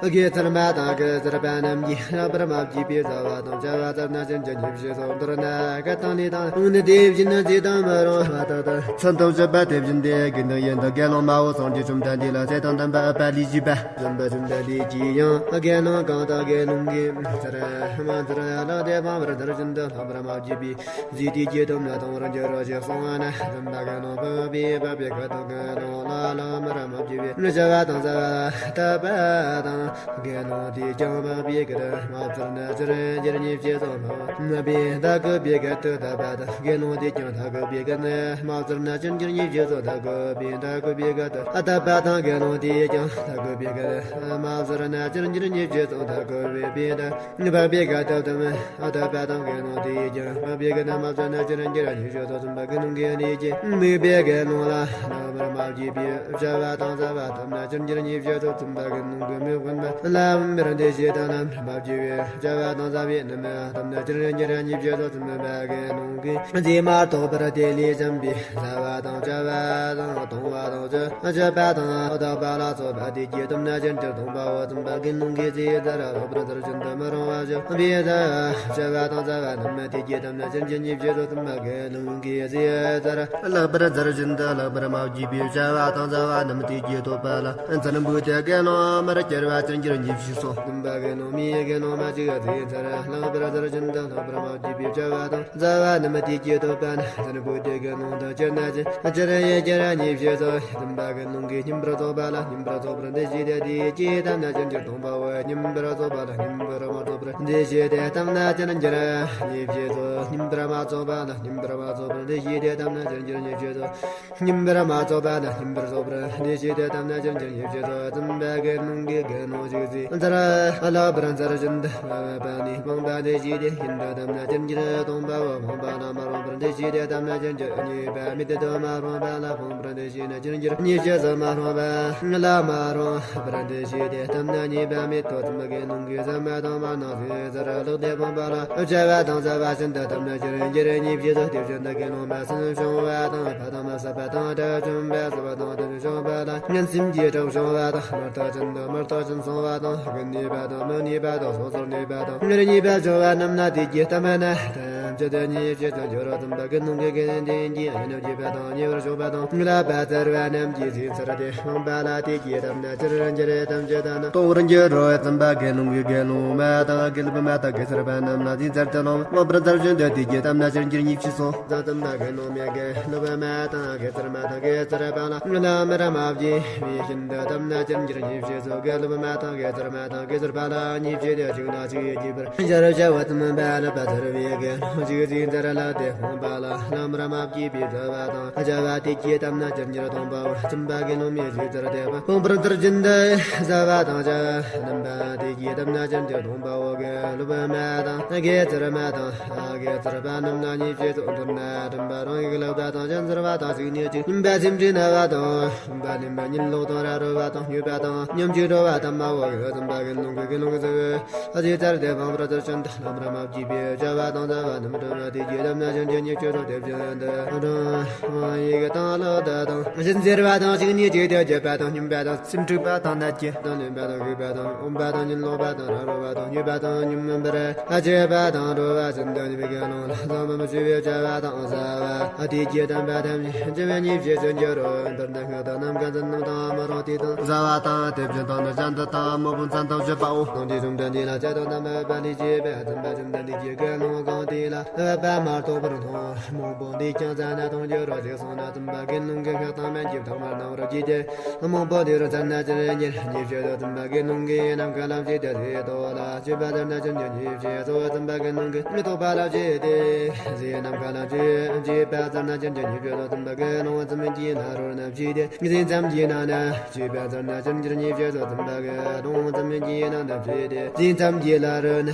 དགེ་ཚུལ་མ་དང་དགེ་ཚུལ་པ་རྣམས་ཀྱིས་ལྷག་པར་མ་བརྗོད་པའི་བཟའ་བ་དང་བཅའ་བ་སྦྱར་ན་ཅིར་འགྱུར། ཉེས་བྱས་སུ་མདོར་ན་སྐད་དང་ནི་དང་ནི་དེ་བཞིན་ནི་ཚིག་དང་མི་རུང་བ་དག་དང་། ཚུལ་དང་སྤྱོད་པ་དེ་བཞིན་ཏེ། དགེ་འདུན་ཡིན་དང་དགེ་སློང་མའོ། སངས་རྒྱས་བཅོམ་ལྡན་འདས་ལ་ཚེ་དང་ལྡན་པ་ཨུཏྤ་ལའི་བཞེད་པ། བཙུན་པ་བཅོམ་ལྡན་འདས་ཀྱིས་ཡང་དགེ་སློང་གང་དག་དགེ་སློང་གི་ཚུལ་མ་འཚལ་ལ་ལྷག་སྟེ་སྤངས་པར་མཐར་ཕྱིན་དུ་ལྷག་པར་མ་བརྗོད་པའི་ཟས་དེ་ཀྱི་དོན་ལ་གཏོང་བར་འགྱུར་རོ་ཞེས་གསུངས་པ་ན། བཙུན་པ་གི་སློབ་མ་སྤངས་པས་འཕགས་པའི་ཁ་དོག་གི་ལོང་ལ་ལྷག་མར་མ་བརྗོད་པའི་བྱ་བ་དང་བཟའ་བ་དག་པ་དང་། དགེ་སློང་དེས་ཀྱང་སྤངས་པའི་ཁ་དོག་མ་བཙལ་ན་ཅིར་འགྱུར། ཉེས་བྱས་སུ་སྤངས་པས་ད་གོས་པའི་ཁ་དོག་དག་པ་དང་། དགེ་སློང་དེས་ཀྱང་ད་གོས་པའི་ཁ་དོག་མ་བཙལ་ན་ཅིར་འགྱུར། ཉེས་བྱས་སོ། ད་གོ་བའི་ད་གོ་བའི་ག་ད་ཨ་ད་པ་དང་དགེ་སློང་དེས་ཀྱང་ད་གོ་བའི་ག་ད་མ་བཟོད་ན་ཅིར་འགྱུར་ཉེས་བྱས་སོ། ད་གོ་བའི་པའི་ད་འབབ་པའི་ག་ད་དམ་ཨ་ད་པ་དང་དགེ་སློང་དེས་ཀྱང་འབབ་པའི་ག་ད་མ་བཟོད་ན་ཅིར་འགྱུར་ཉེས་བྱས་སོ། བཙུན་པ་དགེ་སློང་གིས་ནི་ཀྱི་དམིགས་པའི་དགེ་སློང་ལ་ལེགས་པར་མ་བགྱིས་པའི་བྱ་བ་དང་བྱ་བ་དམ་ན་ཅིར་འགྱུར་ཉེས་བྱས་སོ། བཙུན་པ་དགེ་སློང་གིས་མི་དགོན་པ་ལམ་པར་འདི་ཞེས་དང་ལམ་མ་བགྱི་བའི་བྱ་བ་དང་བྱ་བའི་རྣམ་དམ་ན་ཅིར་འགྱུར་ཉེས་བྱས་སོ། བཙུན་པ་དགེ་སློང་གིས་རྗེས་མ་ཐོབ་པར་དེ་ལས་བྱམས་པའི་བྱ་བ་དང་བྱ་བ་དང་གཏོང་བ་དང་སྤྱོད་པ་དང་བདག་པ་ལ་སོགས་པ་དེ་ཀྱི་དམ་ན་ཅིར་འགྱུར་སྟོང་པའོ། བཙུན་པ་དགེ་སློང་གིས་ཅི་ལྟར་ལེགས་པར་མཛར་བཞིན་དུ་མི་རུང་བ་བྱམས་པའི་བྱ་བ་དང་བྱ་བ་རྣམས་དེ་ཀྱི་དམ་ན་ཅིར་འགྱུར་ཉེས་བྱས་སོ། བཙུན་པ་དགེ་སློང་གིས་ཅི་ལྟར་ལེགས་པར་མཛར་བཞིན་དུ་ལེགས་པར་མ་བགྱིས་པའི་བྱ་བ་དང་བྱ་བ་རྣམས་དེ་ཀྱིས་ཐོབ་པ་ལ་བཙུན་པོ་དེ་དགེ་སློང་མར་སྐྱེ་བ་ཅིར་འགྱུར་ཉེས་བྱས་སོ། བཙུན་པ་དགེ་སློང་མིའི་དགེ་སློང་མ་ཅིག་ཅི་ལྟར་ལེགས་པར་མཛར་བཞིན་དུ་ལེགས་པར་མ་བགྱིས་པའི་བྱ་བ་དང་བྱ་བ་རྣམས་དེ་ཀྱིས་ཐོབ་པ་ན་བཙུན་པོ་དེ་དགེ་སློང་དུ་གྱུར་ན་ཅི་ཅིར་འགྱུར་ཉེས་བྱས་སོ། བཙུན་པ་དགེ་སློང་གིས་སྙོམས་པར་རྫོགས་པ་ལ་སྙོམས་པར་རྫོགས་པར་འདི་ཞེས་ཏེ་དེ་ཀྱི་དམ་ན་ཅིར་འགྱུར་སྟོང་པའོ། སྙོམས་པར་རྫོགས་པ་ལ་སྙོམས་པར་མ་རྫོགས་པར་འདི་ཞེས་ཏེ་དམ་ན་ཅིར་འགྱུར་ཉེས་བྱས་སོ། སྙོམས་པར་མ་རྫོགས་པ་ལ་སྙོམས་པར་མ་རྫོགས་པར་འདི་ཞེས་ཏེ་དམ་ན་ཅིར་འགྱུར་ཉེས་བྱས་སོ། སྙོམས་པར་མ་རྫོགས་པ་ལ་སྙོམས་པར་རྫོགས་པར་འདི་ཞེས་ཏེ་དམ་ན་ཅིར་འགྱུར་ཉེས་བྱས་སོ། བཙུན་པ་དགེ་སློང་གིས་དགེ་སློང་ཅིག་ཅི་ལྟར་ལེགས་པར་མཛར་བཞིན་དུ་མ་འབད་པ་ནི་ཕོངས་པ་འདི་ཞེས་ཏེ་ཤིན་ཏུ་དམ་ན་ཅིར་འགྱུར་སྟོང་པའོ། ཕོངས་པ་ལ་མ་རུངས་པར་འདི་ཞེས་ཏེ་དམ་ན་ཅིར་འགྱུར་ཉེས་པ་མི་དེ་དུ་མ་རུངས་པ་ལ་ཕོངས་པར་འདི་ཞེས་ན་ཅིར་འགྱུར་ཉེས་བྱས་སོ། མ་རུངས་པ་ལ་མ་རུངས་པར་འདི་ཞེས་ཏེ་དམ་ན་ཉེས་པ་མི་ཐོབ། བཙུན་པ་དགེ་སློང་གིས་ཟ་མ་བཏུང་བ་ནང་ཞིག་ཟ་ར་ལོག་སྟེ་ཕོངས་པ་ལ་བྱ་བ་དང་བྱ་བ་ཤིན་ཏུ་དམ་ན་ཅིར་འགྱུར་ཉེས་བྱས་སོ། དེ་བཞིན་དུ་དགེ་སློང་མ་སུན་ཕྱུང་བ་དང་ཕ་དང་མ་བསད་པ་དང་དགྲ་བཅོམ་པ་བསད་པ་དང་དགྲ་བཅོམ་པ་ལ་ངན་སེམས་ཀྱིས་དགྲ་བཅོམ་པ་དང་མི་རྟག་ཅན་དང་མི་རྟག་ཅན་སོང་བ་དང་ཀུན་ནུས་པ་དང་མི་ནུས་པ་དང་སོ་སོར་གནས་པ་དང་ངེར་གནས་པ་བྱུང་བ་རྣམས་ན་དེ་ཀྱི་ལྟ་མ་ན་ཐམས་ཅད་དུ་ཉེས་བྱས་སུ་འགྱུར་རོ། བཙུན་པ་དགེ་སློང་གིས་དགེ་འདུན་གྱི་ཡིན་ནོ་བགྱིས་པ་དང་ཉེ་བར་ཞོག་པ་དང་བསླབ་པ་བཙལ་བ་རྣམས་ཀྱིས་ཟིན་ཚར་ཏེ་ཕོངས་པ་ལ་དེ་ཀྱི་ལྟ་མ་ན་ཅིར་འགྱུར་ཐམས་ཅད་དུ་ན་རྟོགས་པར་འགྱུར་རོ། བཙུན་པ་དགེ་སློང་གིས་དགེ་སློང་མ་དང་དགེ་སློང་མ་དང་དགེ་ཚུལ་པ་རྣམས་ལ་ཟིན་ཚར་ཏེ་ལོང་མོ་པར་མཛར་བཞིན་དུ་དེ་ཀྱི་ལྟ་མ་ན་ཅིར་འགྱུར་ཉེས་བྱས་སོ། བཙུན་པ་དགེ་སློང་མས་དགེ་སློང་མ་དང་དགེ་ཚུལ་མ་དང་དགེ་ཚུལ་པ་ལ་ལམ་ར་མ་བགྱིས་པའི་ཤིན་ཏུ་དམ་ན་ཅིར་འགྱུར་ཉེས་བྱས་སོ། དགེ་སློང་མ་དང་དགེ་ཚུལ་མ་དང་དགེ་ཚུལ་པ་ལ་ཉེས་བྱས་ཏེ་གཅིག་ན་གཅིག་ཡོད་ཀྱི་བར་འཇར་བྱ་བ་ཙམ་པ་ལ་བ་ཚར་བའི་དགེ་སློང་གཅིག་ཅིག་འཛར་ལ་དེ་ཕོངས་པ་ལ་ལམ་ར་མ་བགྱིས་པའི་བྱ་བ་དང་བྱ་བ་དེ་ཀྱི་དམ་ན་ཅིར་འགྱུར་སྟོང་པའོ། བཙུན་པ་དགེ་སློང་མས་གཅིག་ཅར་དེ་ཕོངས་པར་ཚུལ་བཞིན་དུ་བྱ་བ་དང་བྱ་བ་རྣམ་པ་དེ་ཀྱི་དམ་ན་ཅིར་འགྱུར་སྟོང་པའོ། དགེ་སློང་མ་དང་དགེ་ཚུལ་མ་དང་དགེ་ཚུལ་པ་རྣམས་ན་ཉེས་བྱས་སོ། མདོར་ན་སྟོན་པ་རང་ཡུལ་ལ་བ་དང་སྤྱན་ཟེར་བ་དང་གཅིག་ནས་གཅིག་སྙོམས་པ་སེམས་ཅན་ན་བ་དང་སྟོན་པ་ལེན་པ་ཉིད་ལོག་དང་ར་རོ་བ་དང་སྨྱོས་པ་དང་ཉམས་ཀྱི་འགྲོ་བ་དམ་མ་བོ་ཡོད་དམ་པ་དགེ་སློང་གི་དགེ་སློང་གི་ཚུལ་ཨ་ཙི་ཙར་དེ་བང་བར་དུ་ཅན་དང་ལམ་ར་མ་བགྱིས་པའི་བྱ་བ་དང་བྱ་བ་རྣམས་སྒྲོན་མ་དེ་རྒྱུད་དམ་ན་ཅན་གྱི་ཉེས་བྱས་སོ། དེ་བཞིན་དུ་སྒྲོན་ཡི་གེ་དང་ལོ་ད་དང་གཞན་ཟེར་བ་དང་གཅིག་ནས་གཅིག་ཏུ་བརྗོད་པ་དང་སྙོམས་པ་དང་སེམས་འཁྲུགས་པ་དང་ནད་ཀྱི་དང་ལེན་པ་དང་གུས་པ་དང་འོན་པ་དང་ཉིད་ལོག་པ་དང་ར་རོ་བ་དང་སྨྱོས་པ་དང་ཉམས་པར་ཨ་ཆེ་བ་དང་འགྲོ་བ་ཅན་དང་ཉེས་པའི་དགེ་སློང་ལ་ཟ་མ་མི་ཞུ་བའི་བྱ་བ་དང་བྱ་བ་ཨ་དེ་རྒྱུད་དམ་པ་ཐམས་ཅད་ཉེས་བྱས་སུ་འགྱུར་རོ། མདོར་ན་སྔགས་དང་ནམ་མཁའ་འཛིན་རྣམས་དང་མ་རུངས་དེ་དང་བྱ་བ་དང་དེ་བཞིན་དང་ནི་གཞན་དུ་དང་དམོད་པོ་མཚན་དང་བརྗོད་པའོ། དང་དེ་བཅོམ་ལྡན་འདས་ལ་སྤྱད་དང་དམ་པ་ལས་བྱེད་པའི་བཙུན་པ་བཅོམ་ལྡན་འདས་ཀྱིས་དགེ་སློང་གང་དེ་ལ་བསླབ་པ་མ་རྟོགས་པར་མཐོང་། དམོད་པོ་འདིས་ཀྱང་བྱ་ན་མཐོང་འགྱུར་རོ་ཞེས་གསུངས་ན། བཙུན་པ་དགེ་སློང་གིས་སྔགས་དང་སྨན་གྱི་ཐོག་མར་གནང་བར་བགྱིས་ཏེ། དམོད་པོ་དེ་རུ་ཚར་ན་ཅིར་ཉེས་ཉེས་བྱས་སོ། བཙུན་པ་དགེ་སློང་གིས་ནམ་མཁའ་ལ་བཞུད་དེ་ཟེར་ཏོ་ལ་བཞུད་པ་ཚར་ན་ཅིར་ཉེས་ཉེས་བྱས་སོ། བཙུན་པ་དགེ་སློང་གིས་མི་རྟོག་པ་ལ་བཞུད་དེ་ཟེར་ནམ་མཁའ་ལ་བཞུད་བཞུད་པ་ཚར་ན་ཅིར་ཉེས་ཉེས་བྱས་སོ། བཙུན་པ་དགེ་སློང་བཙུན་མོའི་ལྷ་རོ་ན་བཞུད་དེ་ཟེར་མཚམས་ཀྱི་ནང་ན་བཞུད་པ་ཚར་ན་ཅིར་ཉེས་ཉེས་བྱས་སོ། བཙུན་པ་དགེ་སློང་བཙུན་མོའི་ནང་ན་བཞུད་དེ་ཟེར་མཚམས་ཀྱི་ལྷ་རོ་ན་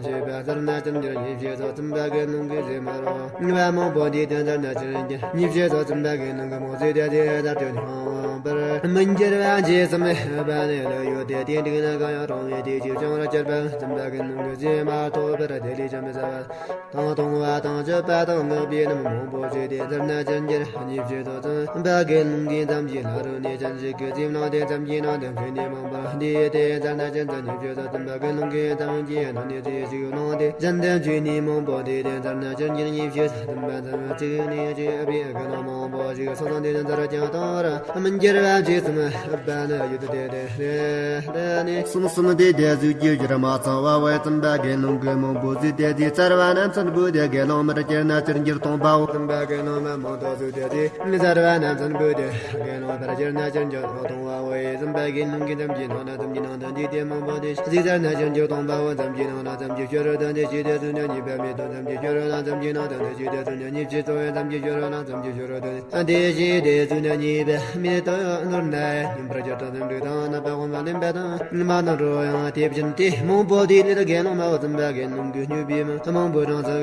བཞུད་པ་ཚར་ན་ཅིར་ཉེས་ཉེས་བྱས་སོ། བཙུན་པ་དགེ་སློང་གིས་ཟེར་མ་རུངས་པ་མང་པོ་འདི་དོན་ཚར་ན་ཅིར་ཉེས་ཉེས་བྱས་སོ། བཙུན་པ་དགེ་སློང་གིས་མོ་ཟེར་དེ་ཟེར་ཚར་དུ་ནི། པར་མི་འགྱུར་བ་འབྱེད་ཙམ་པ་ནི་ལོ་ཡོད་དེ། དེ་འགྲིག་ན་གང་ཡང་རུང་བའི་དེ་ཅིག་བྱུང་བར་གྱུར་པ། བཙུན་པ་དགེ་སློང་གིས་ཟེར་མ་ཐོབ་པར་དེ་ལས་བྱ་མི་ཟ་བ་དང་གཏོང་བ་དང་སྤྱོད་པ་དང་བསྔགས་པའི་རྣམ་མང་པོ་བྱས་ཏེ་ཚར་ན་ཅིར་ཉེས་ཉེས་བྱས་སོ། བཙུན་པ་དགེ་སློང་གིས་མཚམས་ཀྱི་ལྷ་རོ་ནས་སྤྱན་ཞིག་གི་རྩིབས་ནང་དེ་མཚམས་ཀྱི་ནང་དུ་བྱོན་ནས་མང་པོ་འདི་དེ་ཚར་ན་ཅིར་ཉེས་ཉེས་བྱས་སོ། བཙུན་པ་དགེ་སློང་གིས་མཚམས་ཀྱི་ནང་ནས་རྩིབས་ཤིག་ནང་དེ་གཞན་དུ་བྱོན་ནས་མང་པོ་འདི་དེ་ཚར་ན་ཅིར་ཉེས་ཉེས་བྱས་སོ། བཙུན་པ་མཚམས་གཅིག་ནས་གཅིག་པའི་དགེ་སློང་མང་པོ་ཞིག་སོ་སོ་འདི་དེ་ཚར་ཀྱང་གཏོང་བར་མི་འགྱུར་བ་འབྱེད་ཙམ་པ་ནི་ཡོད་དེ། དེ་ནས་གསུམ་གསུམ་དེ་དེ་གཟུགས་ཀྱི་ཡུལ་མ་ཚང་བ་བས། བཙུན་པ་དགེ་སློང་གིས་མང་པོ་ཟོས་ཏེ་དེ་ཚར་བ་རྣམས་ཚུན་བུས་ཏེ་དགེ་སློང་མར་གྱུར་ན་ཅིར་འགྱུར་སྟོང་པའོ། བཙུན་པ་དགེ་སློང་མ་མང་དུ་ཟོས་ཏེ་དེ་ཚར་བ་རྣམས་ཚུན་བུས་ཏེ་དགེ་སློང་མར་གྱུར་ན་ཅིར་འགྱུར་སྟོང་པའོ། བཙུན་པ་དགེ་སློང་གིས་མཚམས་ཀྱི་ནང་ན་མཚམས་ཀྱི་ནང་དུ་འདི་དེ་མང་པོ་དེ་ཟོས་ཚར་ན་ཅིར་འགྱུར་སྟོང་པའོ། མཚམས་ཀྱི་ནང་ན་མཚམས་ཀྱི་ཕྱི་རོལ་དུ་འདི་ཞིག་དེ་ཚུན་ཉེས་པ་མེད་དོ། མཚམས་ཀྱི་ཕྱི་རོལ་ན་མཚམས་ཀྱི་ནང་དུ་འདི་ཞིག་དེ་ཚུན་ཉེས་བྱས་སོ། མཚམས་ཀྱི་ཕྱི་རོལ་ན་མཚམས་ཀྱི་ཕྱི་རོལ་དུ་ དེ་བཞིན་དེ་ཚུལ་ན་གཉིས་པའི་མེ་ཏོག་ནོར་ནས་ཉིན་པར་གྱུར་ཏོ། འཛིན་གྲོལ་དང་རྣམ་པ་སྒོམ་པ་ལེན་པ་དང་མ་ནོར་རོ་ཡང་དེ་བཞིན་ཏེ། མང་པོ་དེ་ལས་དགེ་སློང་མ་བོ་ཙམ་པ་དགེ་སློང་གི་སྨྱུག་པའི་མ་མང་པོ་གྲངས་སུ་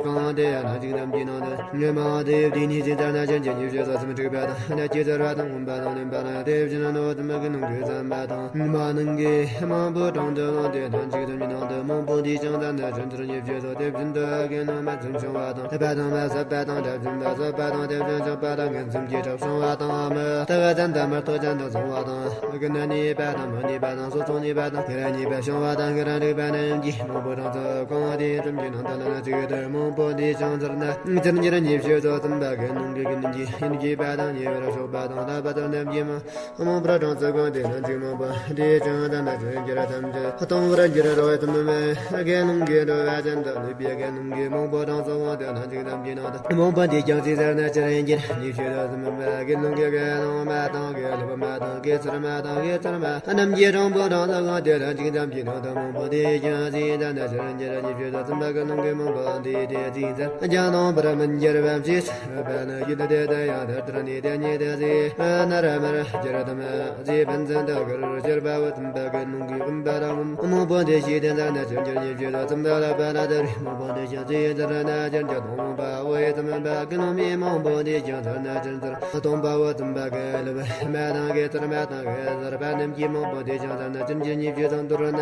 གང་དེ་ཡང་ན་ཅིག་ཙམ་གྱི་ནང་དུ། ངེས་མ་དེ་དེ་ཉིད་ཅི་ལྟར་ན་ཅན་གྱི་ཉིད་ཕྱེད་སོ་གསུམ་འཁྲུགས་པ་དང་ན་ཅི་ཟེར་བ་དང་སྒོམ་པ་དང་ལེན་པ་ལ་དེ་བཞིན་ནོ་ཙམ་པ་དགེ་སློང་གི་བསམ་པ་དང་མ་ནང་གི་མང་པོ་གྲངས་སུ་གང་དེ་ན་ཅིག་ཙམ་གྱི་ནང་དུ། མང་པོ་དེ་ཀྱང་ལྟར་ན་ཅན་ཚུལ་ཉིད་ཕྱེད་སོ། དེ་བཞིན་དུ་དགེ་སློང་མ་ཙམ་བྱུང་བ་དང་ལྷག་པ་དང་མ་ཟད་པ་དང་དགྲ་བཅོམ་པ་ཟད་པ་དང་དེ་བཞིན་བྱུང་བ་དང་ངན་སེམས་ཀྱི་དགྲ་བྱུང་བ་དང་མི་རྟག་ཅན་དང་མི་རྟག་ཅན་དུ་སོང་བ་དང་ཀུན་ནས་ཉེས་པ་དང་མི་ཉེས་པ་དང་སོ་སོ་ཉེས་པ་དང་ཉེ་རང་ཉེས་པ་བྱུང་བ་དང་ཀུན་རང་རིག་པ་རྣམས་ཀྱིས་མང་པོ་གྲངས་སུ་གང་དེ་ཙམ་གྱི་ནང་དུ་ལ་ན་ཅིག་ཏུ་མང་པོ་དེ་ཀྱང་ཚར་ན་ཅིར་འགྱུར་ཉིད་ཕྱེད་སོ་ཙམ་པ་དགེ་སློང་གི་ཀུན་གྱི་ཡིན་གྱི་པ་དང་ཉེ་བར་ཕྱོགས་པ་དང་ལྷག་པ་དང་རྣམས་ཀྱིས་མ་མང་པོ་གྲངས་སུ་གང་དེ་ན་ཅིག་མང་པོ་དེ་ཀྱང་ལ་ན་ཅིར་འགྱུར་ཐམས་ཅད་སྟོང་པར་འགྱུར་རོ། དེ་ནི་མེ་དགེ་སློང་གི་འགྲོ་བ་ཅན་དུ་ལུས་པའི་དགེ་སློང་གི་མང་པོ་གྲངས་སུ་གང་དེ་ན་ཅིག་ཙམ་གྱི་ནང་དུ་མང་པོ་དེ་ཀྱང་ཅི་ཟེར་ན་ཅིར་འགྱུར་ཉིད་ཕྱེད་སོ་ཙམ་པ་དགེ་སློང་གི་དགེ་སློང་མ་དང་དགེ་སློབ་མ་དང་དགེ་ཚུལ་མ་དང་དགེ་ཚུལ་མ་རྣམས་ཀྱི་གྲངས་པོ་གྲངས་སུ་གང་དེ་ན་ཅིག་ཙམ་གྱི་ནང་དུ་མང་པོ་དེ་ཀྱང་ཅི་ཟེར་ན་ཅིར་འགྱུར་ཉིད་ཕྱེད་སོ་ཙམ་པ་དགེ་སློང་གི་མང་པོ་དེ་དེ་ཅི་ཟེར་ཀྱང་སྟོང་པར་མི་འགྱུར་བ་ཕྱེད་སོ། པ་ནི་ཡུལ་དེ་དེ་ཡང་དེར་དེར་ནི་དེ་ཉིད་དེ་ཟེར་ན་ར་མར་གྱུར་ཏམ་ཟེར་ཕན་ཚུན་དུ་གར་གྱུར་པའོ། ཙམ་པ་དགེ་སློང་གི་བུམ་པ་རང་མང་པོ་དེ་ཞིག་དེ་ཟེར་ན་ཅིར་འགྱུར་ཉིད་ཕྱེད་སོ་ཙམ་པ་ལ་པ་ལ་དེར་མང་པོ་དེ་ཞིག་ཅི་ཟེར་ན་ཅིར་འགྱུར་སྟོང་པའོ། ཙམ་པ་དགེ་སློང་མའི་མང་པོ་དེ་ཀྱང་ཟེར་ན་ཅིར་འགྱུར་སྟོང་པའོ། ཙམ་པ་དགེ་སློབ་མ་དང་དགེ་ཚུལ་མ་དང་དགེ་ཚུལ་པ་རྣམས་ཀྱི་མང་པོ་དེ་ཀྱང་ཟེར་ན་ཅིར་འགྱུར་ཉིད་ཕྱེད་སོ། མདོར་ན།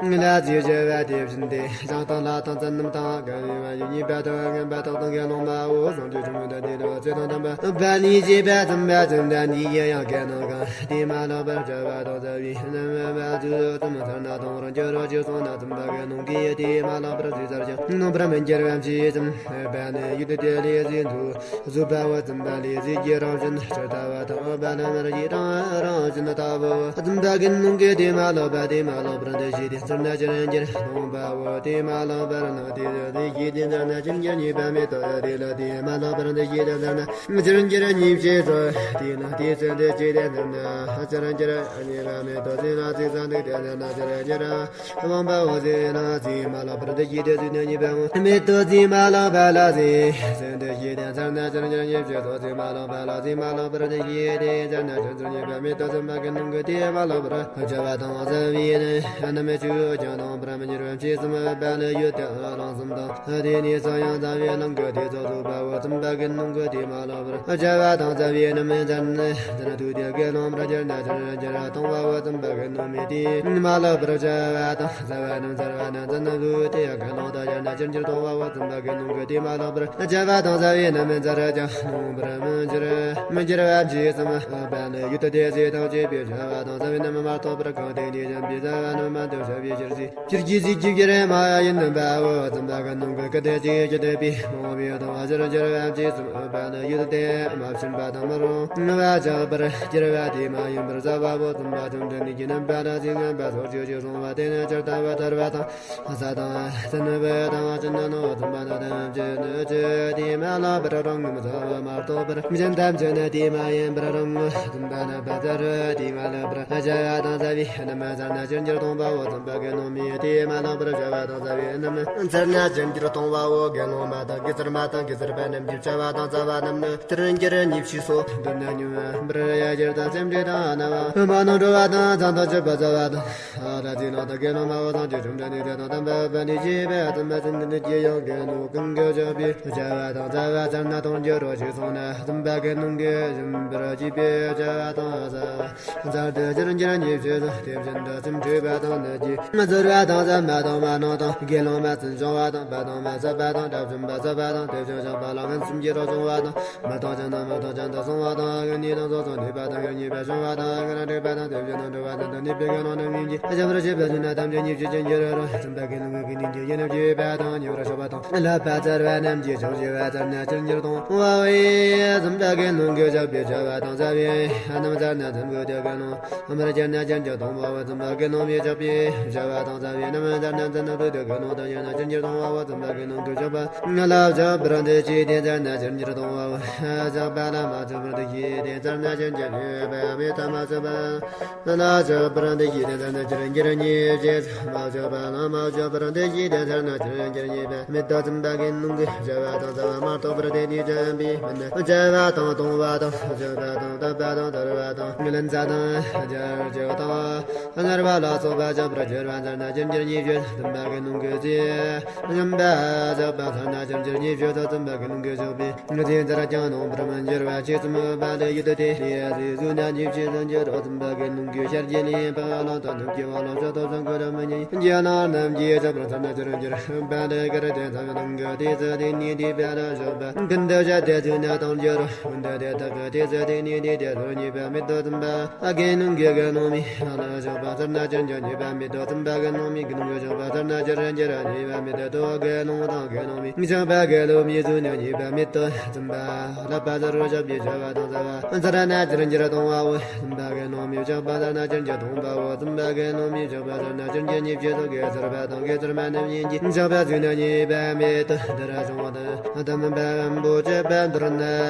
ལ་ཟེར་བྱ་བ་དེ་བཞིན་ཏེ། བྱང་དང་ལྷ་དང་བཙན་རྣམས་དང་། གང་ཡིན་པ་ཡུལ་ཉིད་པ་དང་ངན་པ་དག་དང་དགེ་སློང་མའོ། བྱང་ཆུབ་ཕྱོགས་མུན་དང་འདི་ལ་ཚེ་དང་ལྡན་པ། བ་ལི་ཞེས་པ་ཙམ་པ་ཙམ་དང་འདི་ཡི་ཡང་དགེ་སློང་གང་དེ་མ་ལོག་པར་བྱ་བ་དང་བྱ་བའི་རྣམ་པ་ཚུལ་ཙམ་ཚར་ན་དང་རང་གི་རོ་ཅིག་སོང་ན། ཙམ་པ་དགེ་སློང་གིས་དེ་མ་ལོག་པར་ཚུལ་ཚར་ཀྱང་ནོར་བར་མི་འགྱུར་བ་ཕྱེད་ཙམ་པ་ནི་ཡུལ་དེ་ལས་ཟིན་དུ། གཟུགས་པ་བོ་ཙམ་པ་ལས་ཟིལ་གྱི་རང་བཞིན་ཇི་ལྟ་བ་དང་། པ་ལ་མར་གྱི་རང་རང་བཞིན་ལྟ་བུ། ཙམ་པ་གི་ནང་གི་དེ་མ་ལོག་པ་དེ་མ་ལོག་པར་འདུ་ཤེས་དེ་ཚུལ་ན་ཅིར་འགྱུར་སྟོང་པའོ། དེ་མ་ལོག་པར་ནི་དེ་འདུ་ཤེས་དེ་ཚུལ་ན་ཅིར་འགྱུར་ཉེས་པ་མེད་དོ། དེ་ལ་དེ་མ་ལོག་པར་འདུ་ཤེས་དེ་ཚུལ་ན་ཅིར་འགྱུར་ཉེས་ཤེས་སོ། དེ་ལ་དེ་ཚུལ་འདུ་ཤེས་དེ་ཚུལ་ན་ཅིར་འགྱུར་ཉེས་པ་མེད་དོ། དེ་ལ་དེ་ཚུལ་འདུ་དེ་ཚུལ་ན་ཅིར་འགྱུར། དབང་པོ་ཟེར་ན་ཟིན་མ་ལོག་པར་འདུ་ཤེས་དེ་ཚུལ་ན་ཉེས་པའོ། མེད་དོ་ཟིན་མ་ལོག་པ་ལ་ཟིན་ཟིན་འདུ་ཤེས་དེ་ཚུལ་ན་ཅིར་འགྱུར་ཉེས་ཤེས་སོ། ཟིན་མ་ལོག་པ་ལ་ཟིན་མ་ལོག་པར་འདུ་ཤེས་དེ་ཚུལ་ན་ཅིར་འགྱུར་ཉེས་པ་མེད་དོ། ཙམ་པ་གི་ནང་གི་དེ་མ་ལོག་པར་བྱ་བ་དང་བྱ་བའི་རྣམ་ཤེས་ཀྱང་སྟོང་པར་མི་འགྱུར་བ་ཕྱེད་ཙམ་པ་ལས་ཡུལ་དེ་རླུང་གསུམ་དང་དེ་ནས་ས་ཡང་ཟླ་བའི་རླུང་གི་དེ་ཚོགས་རྫོགས་པའོ། ཙམ་པ་གི་ནང་གི་དེ་མ་ལོག་པར་བྱ་བ་དང་བྱ་བའི་རྣམ་ཤེས་ཙམ་ན་ཅིར་དུ་དེ་དགེ་སློང་པར་གྱུར་ན་ཅིར་འགྱུར་སྟོང་པའོ། ཙམ་པ་གི་ནང་མི་དེ་མ་ལོག་པར་བྱ་བ་དང་བྱ་བ་རྣམས་ཚར་བ་ན་ཙམ་ན་བུ་དེ་ཡང་དགེ་སློང་དུ་གྱུར་ན་ཅིར་འགྱུར་སྟོང་པའོ། ཙམ་པ་གི་ནང་གི་དེ་མ་ལོག་པར་བྱ་བ་དང་བྱ་བའི་རྣམ་ཚར་ཀྱང་སྟོང་པར་མི་འགྱུར་མི་འགྱུར་བ་ཕྱེད་ཙམ་པ་ནི་ཡུལ་དེ་ཟིན་དང་བཅས་པའི་བྱ་བ་དང་བྱ་བའི་རྣམ་མ་ཐོབ་པར་གང་དེ་ཉིད་ཀྱང་པའི་བྱ་བ་རྣམ་མ་དང་བྱ་བའི་ཕྱིར་ཟིན། ཕྱིར་གྱིས་ཟིན་གྱི་ཕྱིར་མ་ཡིན་པའོ། ཙམ་པ་གི་ནང་གི་ཀུན་དེ་ཅིག་ཀྱང་དེ་པའི་མང་བའི་དང་ཕྱིར་འགྱུར་བ་ཕྱེད་ཙམ་པ་ནི་ཡུལ་དེ་མ་བྱིན་པ་དང་མི་རུང་བ་ཆགས་པར་འགྱུར་བ་དེ་མ་ཡིན་པར་བྱ་བའོ། ཙམ་པ་ཅུང་ཟད་ནི་གྱི་རྣམ་པ་ལ་ཟིན་ངན་པ་སོགས་ཀྱི་ཕྱིར་སོང་བ་དེ་ནི་ཇི་ལྟ་བ་ཐར་པ་དང་། ས་དང་སེམས་པ་དང་ཅི་ན་ནོ། ཙམ་པ་ན་ཐམས་ཅད་ནི་ཅི་དེ་མ་ལོག་པར་རང་ངམ་ས་མ་རྟོགས་པར་གཞན་ཐམས་ཅད་ནི་དེ་མ་ཡིན་པར་རང་ཙམ་པ་ན་པ་ཙར་དེ་མ་ལོག་པར་བྱ་བ་དང་བྱ་བའི་རྣམ་ཚར་ན་ཅིར་འགྱུར་སྟོང་པའོ། ཙམ་པ་གི་ནང་མི་དེ་མ་ལོག་པར་བྱ་བ་དང་བྱ་བའི་རྣམ་ཚར་ན་ཅིར་འགྱུར་སྟོང་པའོ། དགེ་སློང་མ་དང་དགེ་ཚུལ་མ་དང་དགེ་ཚུལ་པ་རྣམས་ཀྱི་བྱ་བ་དང་བྱ་བ་རྣམས་ནི་ཅིར་འགྱུར་ཉེས་ཤེས་སོ། མདོར་ན་སྙོམས་པར་ཡ་གྱུར་དང་སེམས་ཅན་དང་རྣ་བ་མ་ནོར་འགྲོ་བ་དང་ཚངས་དང་སྤྱོད་པ་བྱ་བ་དང་། ཨ་ད་ཅི་ན་ད་དགེ་སློང་མ་བོ་དང་ཅི་བཅོམ་ལྡན་འདས་དང་དམ་པ་པ་ནི་ཅི་བས་དམ་པ་ཅན་འདི་ནི་ཀྱེ་ཡང་དགེ་སློང་ཀུན་གྱི་བྱ་བའི་བྱ་བ་དང་བྱ་བ་ཚར་ན་སྟོང་འགྱུར་རོ་ཞེས་གསུངས་ན། དམ་པ་གི་ནང་གི་བྱིན་པར་བགྱིས་པའི་བྱ་བ་དང་ཚར་དུ་ཅིར་འགྱུར་ཉེས་ཤེས་སོ། དེ་བཞིན་དུ་སེམས་འཁྲུལ་པ་དང་ནད་ཀྱིས་མི་ཚོར་བ་དང་བསམ་པ་དང་མ་ནོར་དང་དགེ་སློང་མ་ཚུན་བྱུང་བ་དང་བ་དང་མ་ཟད་པ་དང་དགྲ་བཅོམ་པ་ཟད་པ་དང་དེ་བཞིན་བྱང་པ་ལ་ངན་སེམས་ཀྱི་རོ་བྱུང་བ་དང་། མི་རྟག་ཅན་དང་མི་རྟག་ཅན་དུ་སོང་བ་དང་། ཀུན་ནས་དང་སོ་སོ་ནུས་པ་དང་ཀུན་ཉེས་པ་བྱུང་བ་དང་། ཀུན་རང་འགྲིག་པ་དང་དེ་བཞིན་དུ་འགྲོ་བ་ཅན་དུ་ནུས་པའི་ཀུན་སློང་རྣམས་ཀྱིས་སྦྱང་བར་བྱེད་པ་ཟིན་ན་ཐམས་ཅད་ཉེས་ཤེས་ཅན་གྱི་རོ་རོ། ཙམ་པ་གི་ནང་གི་ཀུན་ནས་ཀྱི་ཡེ་ནས་བྱེད་པ་དང་ཉེ་བར་སོགས་པ་དང་ལྷག་པ་ཚར་བ་རྣམས་ཀྱི་ཕྱོགས་བྱེད་པ་ཚར་ན་ཅིར་འགྱུར་སྟོང་པའོ། ཙམ་པ་གི་ནང་གི་བྱ་བའི་བྱ་བ་དང་བྱ་བའི་རྣམ་ཚར་ན་ཙམ་པའི་དེ་ཀུན་སློང་མར་གྱུར་ན་ཅིར་འགྱུར་སྟོང་པའོ། ཙམ་པ་གི་ནང་མི་བྱ་བའི་བྱ་བ་དང་བྱ་བའི་རྣམ་ཚར་ན་ཙམ་པའི་དེ་ཀུན་སློང་དང་ཡང་ན་ཅིར་འགྱུར་སྟོང་པའོ། ཙམ་པ་གི་ནང་གི་བྱ་བ་ལ་བྱ་བར་འདི་ཅི་དེ་ཚར་ན་ཅིར་འགྱུར་སྟོང་པའོ། བྱ་བ་ལ་མ་བྱ་བར་འདི་ཅི་དེ་ཚར་ན་ཅིར་འགྱུར་ཉེས་པ་མེད་དོ། མ་བྱ་བར་ལ་བྱ་བར་འདི་ཅི་དེ་ཚར་ན་ཅིར་འགྱུར་ཉེས་ཤེས། མ་བྱ་བ་ལ་མ་བྱ་བར་འདི་ཅི་དེ་ཚར་ན་ཅིར་འགྱུར་ཉེས་པ་མེད་དོ། ཙམ་པ་གི་ནང་གི་བྱ་བ་དང་བྱ་བ་མ་གཏོགས་པར་དེ་དེ་བྱ་བའི་ བྱ་བ་དང་གཏོང་བ་དང་སྤྱོད་པ་དང་བཏབ་པ་དང་དོར་བ་དང་ལན་ཚྭ་དང་སྦྱར་བྱེད་དང་སྔར་བ་ལ་སོགས་པ་བྱ་བར་འགྱུར་བ་མཚར་སྣང་ཅན་གྱུར་ཉེས་བྱས་སུ་སྟོན་པ་གི་ནང་གི་ཚེ། རྣམ་པ་བཞག་པ་མཚར་སྣང་ཅན་གྱུར་ཉེས་བྱས་སུ་སྟོན་པ་གི་ནང་གི་བཞག་པའི་ཚེ་མཚར་ཀྱང་སྣང་བར་མི་འགྱུར་བ་ཆོས་གསུམ་འོད་པ་ལས་ཡུལ་དུ་སྟེ། དེ་ཡང་ཚེ་གཟུགས་ན་ཉེས་བྱས་སུ་འགྱུར་རོ་སྟོན་པ་གི་ནང་གི་ཤར་གྱི་ལས་འཕགས་ལམ་དང་ནུབ་ཀྱི་དབང་ལམ་ཕྱོགས་དང་སོང་གི་ར་མི་ཉེ་རྒྱ་ནང་རྣམས་ཀྱི་བཞག་པ་མཚར་སྣང་ཅན་གྱུར་འོད་པ་ལས་གར་དེ་ཚང་བའི་ནང་གི་དེ་ཚེ་དེ་ཉིད་དེ་པ་ལ་བཞག་པ་ཀུན་ཏུ་བྱ་དེ་ཚུལ་ནི་དང་འགྱུར་རོ། ཀུན་ཏུ་དེ་དག་གི་དེ་ཚེ་དེ་ཉིད་དེ་དེ་ཚུལ་ཉེས་པ་མེད་དོ་སྟོན་པ། ཨ་དགེ་སློང་གི་དགེ་སློང་མའི་ལ་བཞག་པ་མཚར་སྣང་ཅན་གྱུར་ཉེས་པ་མེད་དོ་སྟོན་པ། དགེ་སློང་མའི་དགེ་སློང་གི་བཞག་པ་མཚར་སྣང་ཅན་གྱུར་ཉེས་པ་མེད་དོ། དགེ་སློང་དང་དགེ་སློང་མའི་བཞག་པ་དགེ་སློང་མའི་ཚུལ་ནི་ཉེས་པ་མེད་དོ་སྟོན་པ། བསླབ་པ་ཟེར་བ་བཞག་པའི་བྱ་བ་དང་བྱ་བ་མཚར་སྣང་ཅན་གྱུར་གཏོང་བའོ་སྟོན་པ། དགེ་སློང་མའི་བཞག་པ་མཚར་སྣང་ཅན་གྱུར་གཏོང་བའོ་སྟོན་པ། དགེ་སློང་མའི་བཞག་པ་མཚར་སྣང་ཅན་གྱུར་ཉེས་བྱས་སོ། དགེ་ཚར་བ་དང་དགེ་ཚར་མ་རྣམས་ཉིད་ཀྱི་བཞག་པ་ཚུལ་ནི་ཉེས་པ་མེད་དོ། འདི་ར་བྱུང་བ་དང་། དམ་པའི་བམ་པོ་བཅས་པ་མདོར་ན་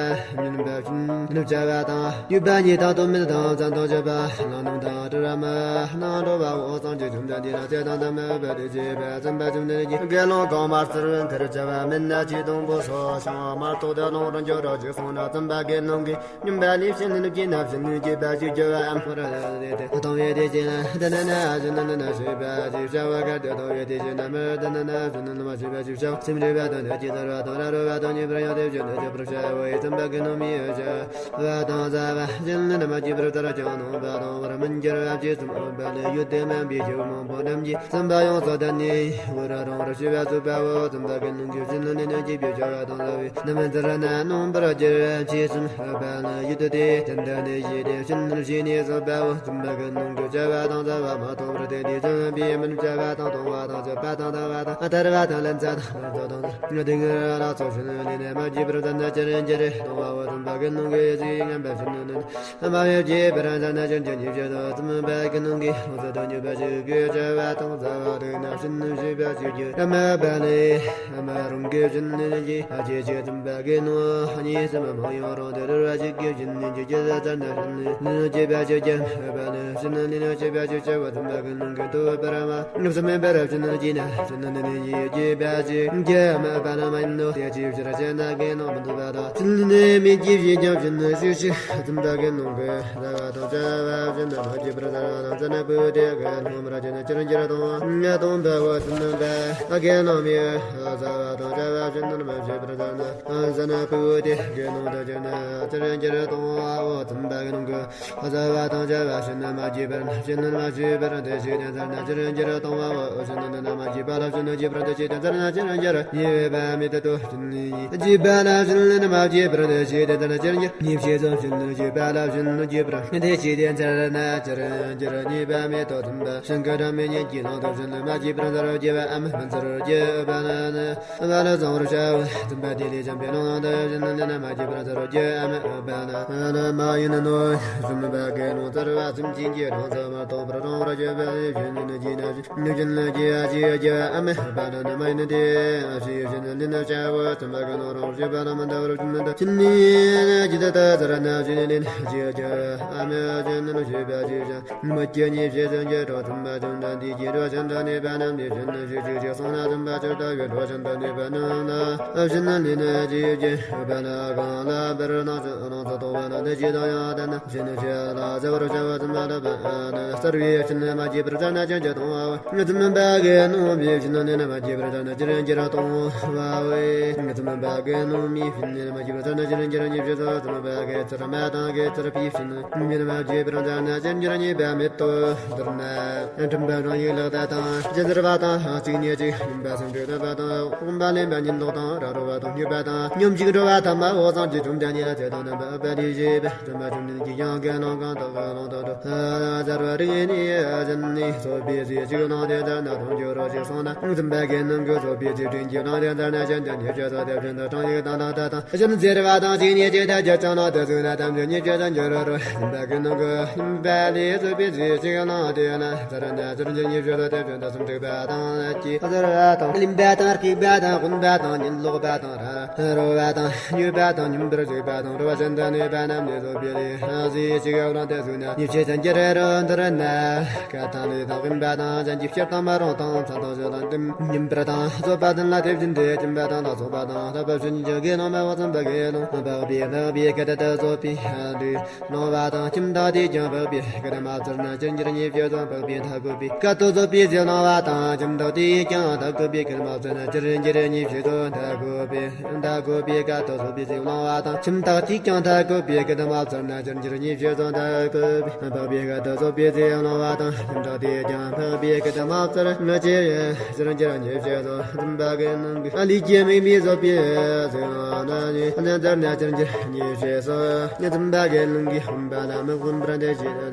སྨྱོན་པ་བཞིན་ནུབ་བྱ་བ་དང་ཡུལ་པ་ཉིད་དང་དོན་མེད་དང་བཙན་དང་བཅས་པ་ལ་ནང་དང་དྲི་ར་མ་སྣང་འགྲོ་བའོ། སངས་རྒྱས་བཅོམ་ལྡན་འདས་ལ་ཚེ་དང་ལྡན་མ་བ་དེ་བྱེད་པ་བཙུན་པ་བཅོམ་ལྡན་གྱིས་དགེ་སློང་གང་མ་ཚུར་འཁོར་བྱ་བ་མིན་ན་ཆོས་དང་པོ་སོགས་བྱུང་བ་མ་གཏོགས་ད་ལོང་རང་འཇོག་རོགས་ཅིག་གསུངས་ན། བཙུན་པ་དགེ་སློང་གིས་སྨྱོན་པ་ལས་བྱིན་ནི་ནུབ་ཀྱི་ན་བྱིན་ནི་བྱེད་པ་ཞིག་བྱ་བའམ། གཏོང་བའི་དེ་བྱེད་ན་དེ་ན་ན་བྱིན་ནི་ན་ཞུས་པ་ཞིག་བྱ་བ་གལ་ཏེ་གཏོང་བའི་དེ་བྱེད་ན་མི་དེ་ན་ན་བྱིན་ནི་མ་ཞུས་པ་ཞིག་བྱ་བ། སེམས་རིག་པ་དང་ནི་ཅི་ལྟར་བ་དང་ར་རོ་བ་དང་ཉེ་བར་ཡང་དེ་བྱེད་ན་བྱེད་པར་བྱ་བའི་བཙུན་པ་དགེ་སློང་མའི་བྱ་བ་དང་བྱ་བ་བྱིན་ནི་མ་བྱེད་པར་ལྟར་ཀྱང་སྣང་བ་དང་བར་མི་འགྱུར་བ་ཅེས་གསུངས་པ་ལས་ཡུལ་དེ་མིན་པའི་ཆོས་མང་པོ་རྣམས་ཀྱིས་བཙུན་པ་ཡོངས་སུ་བསྟན་ནས་འོད་རང་རང་རུ་ཞུ་བ་བཙུན་པའོ། བཙུན་པ་གི་ནང་གི་བྱིན་ནི་ནི་ཅེས་པའི་བྱ་བ་དང་བྱ་བའི་རྣམ་ཚུལ་ན་སྣང་བར་གྱུར་ཅེས་གསུངས་པ་ལ་ཡུལ་དུ་དེ་དོན་དུ་ནི་ཞེས་ཏེ་བྱིན་ནི་ཞེས་ནས་གསུངས་པའོ། བཙུན་པ་གི་ནང་གི་བྱ་བ་དང་བྱ་བ་མ་མཐོང་བར་བསྟན་ཏེ་བྱིན་པའི་མིན་བྱ་བ་དང་གཏོང་བ་དང་སྤྱོད་པ་དང་བལྟ་བ་དང་ཐར་བ་དང་ལན་ཚྭ་དང་རང་ཚོགས་དང་སྡུག་བསྔལ་ལ་སོགས་བྱིན་ནི་ནི་མ་བགྱིས་པར་བྱིན་ནི་ཅི་རིགས་ཀྱི་རེ་གཏོང་བའོ། བཙུན་པ་གི་ནང་གི་ཡེ་ཤེས་ངན་པ་བྱིན་ནི་ནི། མ་ཡོད་ཀྱི་བར་ན་ན་ཅན་གྱི་ཉེས་བྱས་སོ། བཙུན་པ་གི་ནང་གི་ལོངས་སུ་སྟོན་ཉེས་པ་ཞིག་གི་བྱ་བ་དང་བྱ་བ་དེ་ན་བྱིན་ནི་ཞེས་པ་ཞིག་གི་ར་མ་པ་ལས་མ་རུང་གི་བྱིན་ནི་ཀྱི་ཨ་ཅེ་ཅེ་བཙུན་པ་གི་ནང་གཉིས་སམ་མང་ཡང་རུང་དེ་རུ་ར་ཞིག་གི་བྱིན་ནི་ཀྱི་ཀྱི་ཟ་ཙར་ན་བྱིན་ནི་ནི་ཅེས་པ་ཞིག་གི་མ་པ་ལས་བྱིན་ནི་ནི་ཅེས་པ་ཞིག་བྱ་བ། བཙུན་པ་གི་ནང་གི་དུ་བ་པ་ར་མ་ནུབ་སམ་མེ་པ་ར་བྱིན་ནི་ཀྱི་ན་བྱིན་ནི་ནི་ཡི་ཀྱི་པ་ཞིག་གི་མ་པ་ལ་མ་ཡིན་ནོ། དེ་ཅིའི་ཕྱིར་ཞེ་ན་གི་ནང་མི་འདུག་པ་དང་། བྱིན་ནི་མེད་ཀྱི་བྱས་ཀྱང་བྱིན་ནི་ཤུགས་ཤིག་བཙུན་པ་གི་ནང་གི་བྱ་བ་དང་བྱ་བ་བྱིན་ནི་མ་བགྱིས་པར་ཟ་བ་དང་ཟ་ན་བུ་དེ་གི་ལྷུང་མར་བྱིན་ནི་ཅི་རུང་ཅི་རུང་གཏོང་བ་གཏོང་བའོ། བཙུན་པ་གི་ནང་མི་ཟ་བ་དང་བྱ་བ་བྱིན་ནི་མ་བགྱིས་པར་ཟ་ན་ཟ་ན་བུ་དེ་གི་ལྷུང་དུ་བྱིན་ནི་ཅི་རུང་ཅི་རུང་གཏོང་བའོ། བཙུན་པ་གི་ནང་གི་ཟ་བ་དང་བྱ་བ་བྱིན་ནི་མ་བགྱིས་པར་བྱིན་ནི་མ་བགྱིས་པར་དེ་ཞིག་དེ་ཟ་ན་ཅི་རུང་ཅི་རུང་གཏོང་བའོ། བྱིན་ནི་མ་བགྱིས་པ་ལ་བྱིན་ནི་བགྱིས་པར་དེ་ཞིག་དེ་ཟ་ན་ཅི་རུང་ཅི་རུང་ཉེས་པ་མེད་དོ། བྱིན་ནི་བགྱིས་པ་ལ་བྱིན་ནི་མ་བགྱིས་པར་དེ་ཞིག་དེ་ཟ་ན་ཅི་རུང་ཉེས་བྱས་སོ། བྱིན་ནི་བགྱིས་པ་ལ་བྱིན་ནི་བགྱིས་པར་དེ་ཞིག་དེ་ཟ་ན་ཅི་རུང་ཅི་རུང་ཉེས་པ་མེད་དོ། བཙུན་པ་ཤིང་གི་སྒྲ་མི་སྙན་གྱི་ལྷུང་དུ་བྱིན་ནི་མ་བགྱིས་པར་ཟ་རུ་བགྱིས་པའམ་མི་ཚུལ་བགྱིས་པ་ན་ནི། བ་ལ་བཟང་བར་བྱའོ། བཙུན་པ་དེ་ལས་འཇམ་པའི་ལྷུང་དུ་བྱིན་ནི་ནི་མ་བགྱིས་པར་ཟ་རུ་བགྱིའམ་འོས་པ་ན་མ་ཡིན་ནོ། བཙུན་པ་གི་ལྷུང་ཚར་བ་སེམས་ཅན་གྱི་སྣང་ཚུལ་མ་མཐོང་བར་རང་བར་གྱུར་པའི་བྱིན་ནི་ནི་ཀྱི་ན་བྱིན་ནི་ཀྱི་ན་ཀྱི་ཨ་ཀྱི་ཨ་ཀྱི་ཨ་མི་འོས་པ་ན་ནི་མ་ཡིན་ནི་དེ་ཨ་ཞེས་བྱིན་ནི་ནི་བྱའོ། བཙུན་པ་གི་ལྷུང་རང་བར་གྱུར་པ་ལ་མི་འདའ་བར་བྱིན་ནི་དང་། བྱིན་ནི་ནི་ཀྱི་ད་ད་ཟ་ར་ན་བྱིན་ནི་ནི་ཀྱི་ཨ་ཀྱི་ཨ་མི་བྱིན་ནི་ནི་ཞེས་པ་ཞེས་བྱ། མི་སྐྱེ་ཉེས་བྱས་སུ་འགྱུར་རོ། བཙུན་པ་བཅོམ་ལྡན་འདས་ཀྱིས་འགྲོ་ཕྱིར་འདི་ནི་པ་རྣམས་ནི་བྱིན་ནི་ཞུ་ཅིག་ཅེས་གསུངས་ན། བཙུན་པ་ཅིག་ལྟ་བུའི་འགྲོ་ཕྱིར་འདི་ནི་པ་རྣམས་ལ་བྱིན་ནི་ལེན་ནི་ཅི་ཡོད་ཀྱི་པ་ལ་གང་ལ་བར་སྣང་ཚུལ་སྣང་ཚུལ་རྟོག་པ་ལ་འདི་ཅི་དང་ཡང་ལྡན་ན་བྱིན་ནི་ཞེས་ལ་བྱ་བར་བྱ་བ། བཙུན་པ་ལ་པ་ནི་གསར་བའི་བྱིན་ནི་མ་བགྱིས་པར་ཟ་ན་ཅི་འགྱུར་གཏོང་བའོ། བཙུན་པ་གི་སྣང་བའི་བྱིན་ནི་ལེན་ནི་མ་བགྱིས་པར་ཟ་ན་ཅི་རུང་ཅི་རུང་གཏོང་བའོ། བཙུན་པ་གི་སྣང་མི་བྱིན་ནི་མ་བགྱིས་པར་ཟ་ན་ཅི་རུང་ཅི་རུང་ཉེས་བྱས་སོ། བཙུན་པ་གི་ཚུལ་མ་དང་གི་ཚུལ་པའི་བྱིན་ནི་མ་བགྱིས་པར་ཟ་ན་ཅི་རུང་ཅི་རུང་ཉེས་པ་མེད་དོ། མདོར་ན་མགྲིན་པ་རང་ཡུལ་ལག་ལྟ་དང་ཇི་ལྟར་བ་དང་གཅིག་ཉིད་ཅིག་ཡིན་པ་སེམས་ཅན་བསྟོད་པ་དང་དབུགས་འབར་ལེན་པ་ཉིད་ལོག་དང་ར་རོ་བ་དང་སྨྱོས་པ་དང་སྙོམས་འཇུག་འགྲོ་བ་ཐ་མ་འོ་སངས་རྒྱས་བཅོམ་ལྡན་འདས་ལ་ཚེ་དང་ལྡན་པ་ཨུཏྤ་ལི་ཞེས་པའི་བཙུན་པ་བཅོམ་ལྡན་གྱི་ཡང་གི་ལོང་གང་དག་གི་ལོང་དང་དུ་ཟར་བ་རིག་ནས་བཞིན་ནས་སོགས་པའི་ཚེ་གཅིག་ལོང་དེ་ལྟར་ན་མཐོང་འགྱུར་རོ་ཞེས་གསུངས་ན། བཙུན་པ་གི་སྣང་གི་སོགས་པའི་ཚེ་སྤྲིན་གྱི་ལོང་དེ་ལྟར་ན་གཞན་དོན་ཉེས་བྱས་སོ། དེ་བཞིན་དུ་གྲངས་ཡིག་དང་ལང་ཐ་དང་། གཞན་ཟེར་བ་དང་གཅིག་ཉིད་ཅིག་ཏུ་སྒྱུ་ལྕགས་ནང་དུ་བཙུགས་ན་ཐམས་ཅད་ཉེས་བྱས་སུ་འགྱུར་རོ། བཙུན་པ་གི་སྣང་གི་སྙོམས་པ་ལས་བཙུགས་པའི་ཚེ་གཅིག་ལོང་དེ་ན་ཟར་ན་ཟར་གྱི་ཉེས་བྱས་སོ། དེ་བཞིན་དུ་སུམ་འཁྲུགས་པ་དང་ལས་ཀྱི་ཟར་བ་དང་ལིང་པ་དང་སྐེག་པ་དང་གུན་པ་དང་ཉིད་ལོག་པ་དང་ར་རོ་བ་དང་སྨྱོས་པ་དང་སྙོམས་པར་འཇུག་པ་དང་རོ་བ་ཅན་དུ་གནས་པ་རྣམས་ལས་བཙུགས་པའི་ཚེ་གཅིག་ལོང་དེ་བཙུགས་ན་ཉེས་བྱས་སུ་འགྱུར་རོ། མདོར་ན་ཀ་ཐ་ལི་དང་གུན་པ་དང་གཞན་གྱི་སྤྱིར་བཏང་མ་རུངས་དང་མཚན་དང་བརྗོད་དང་སྙོམས་པར་དང་རྩོད་པ་དང་ལ་དེ་བཞིན་དུ་སྦྱིན་པ་དང་ལ་སོགས་པ་དང་ལྷག་པར་དུ་གི་ནང་མ་འོ་ ཙམ་པ་གི་ལུང་འཕགས་པའི་འཕགས་པའི་སྐད་དུ་བཟོད་པའི་ལུས་སློང་བ་དང་། ཁྱིམ་བདག་དེས་ཀྱང་འཕགས་པའི་སྐད་མ་བཙིར་ན་ཅིར་འགྱུར་ཉེས་བྱས་སོ། འཕགས་པའི་མཐའ་བཀོད་པའི་སྐད་དུ་བཟོད་པའི་ཟས་སློང་བ་དང་། ཁྱིམ་བདག་དེས་ཀྱང་མཐའ་བཀོད་པའི་སྐད་མ་བཙིར་ན་ཅིར་འགྱུར་ཉེས་བྱས་སོ། མཐའ་བཀོད་པའི་མཐའ་བཀོད་པའི་སྐད་དུ་བཟོད་པའི་ཟས་སློང་བ་དང་། ཁྱིམ་བདག་དེས་ཀྱང་མཐའ་བཀོད་པའི་སྐད་མ་བཙིར་ན་ཅིར་འགྱུར་ཉེས་བྱས་སོ། མཐའ་བཀོད་པའི་འཕགས་པའི་སྐད་དུ་བཟོད་པའི་ཟས་སློང་བ་དང་། ཁྱིམ་བདག་དེས་ཀྱང་འཕགས་པའི་སྐད་མ་བཙིར་ན་ཅིར་འགྱུར་ཉེས་བྱས་སོ། ཙམ་པ་གི་ལུང་གིས་ལུས་ཀྱི་མིག་མི་བཟོད་པའི་ཟས་སློང་ན་ནི་བཙིར་ན་ཅིར་འགྱུར་ཉེས་བྱས་སོ། ཙམ་པ་གི་ལུང་གིས་སྤོམ་པ་ལ་མི་སྤོམ་པར་འདུ་ཤེས་ཏེ་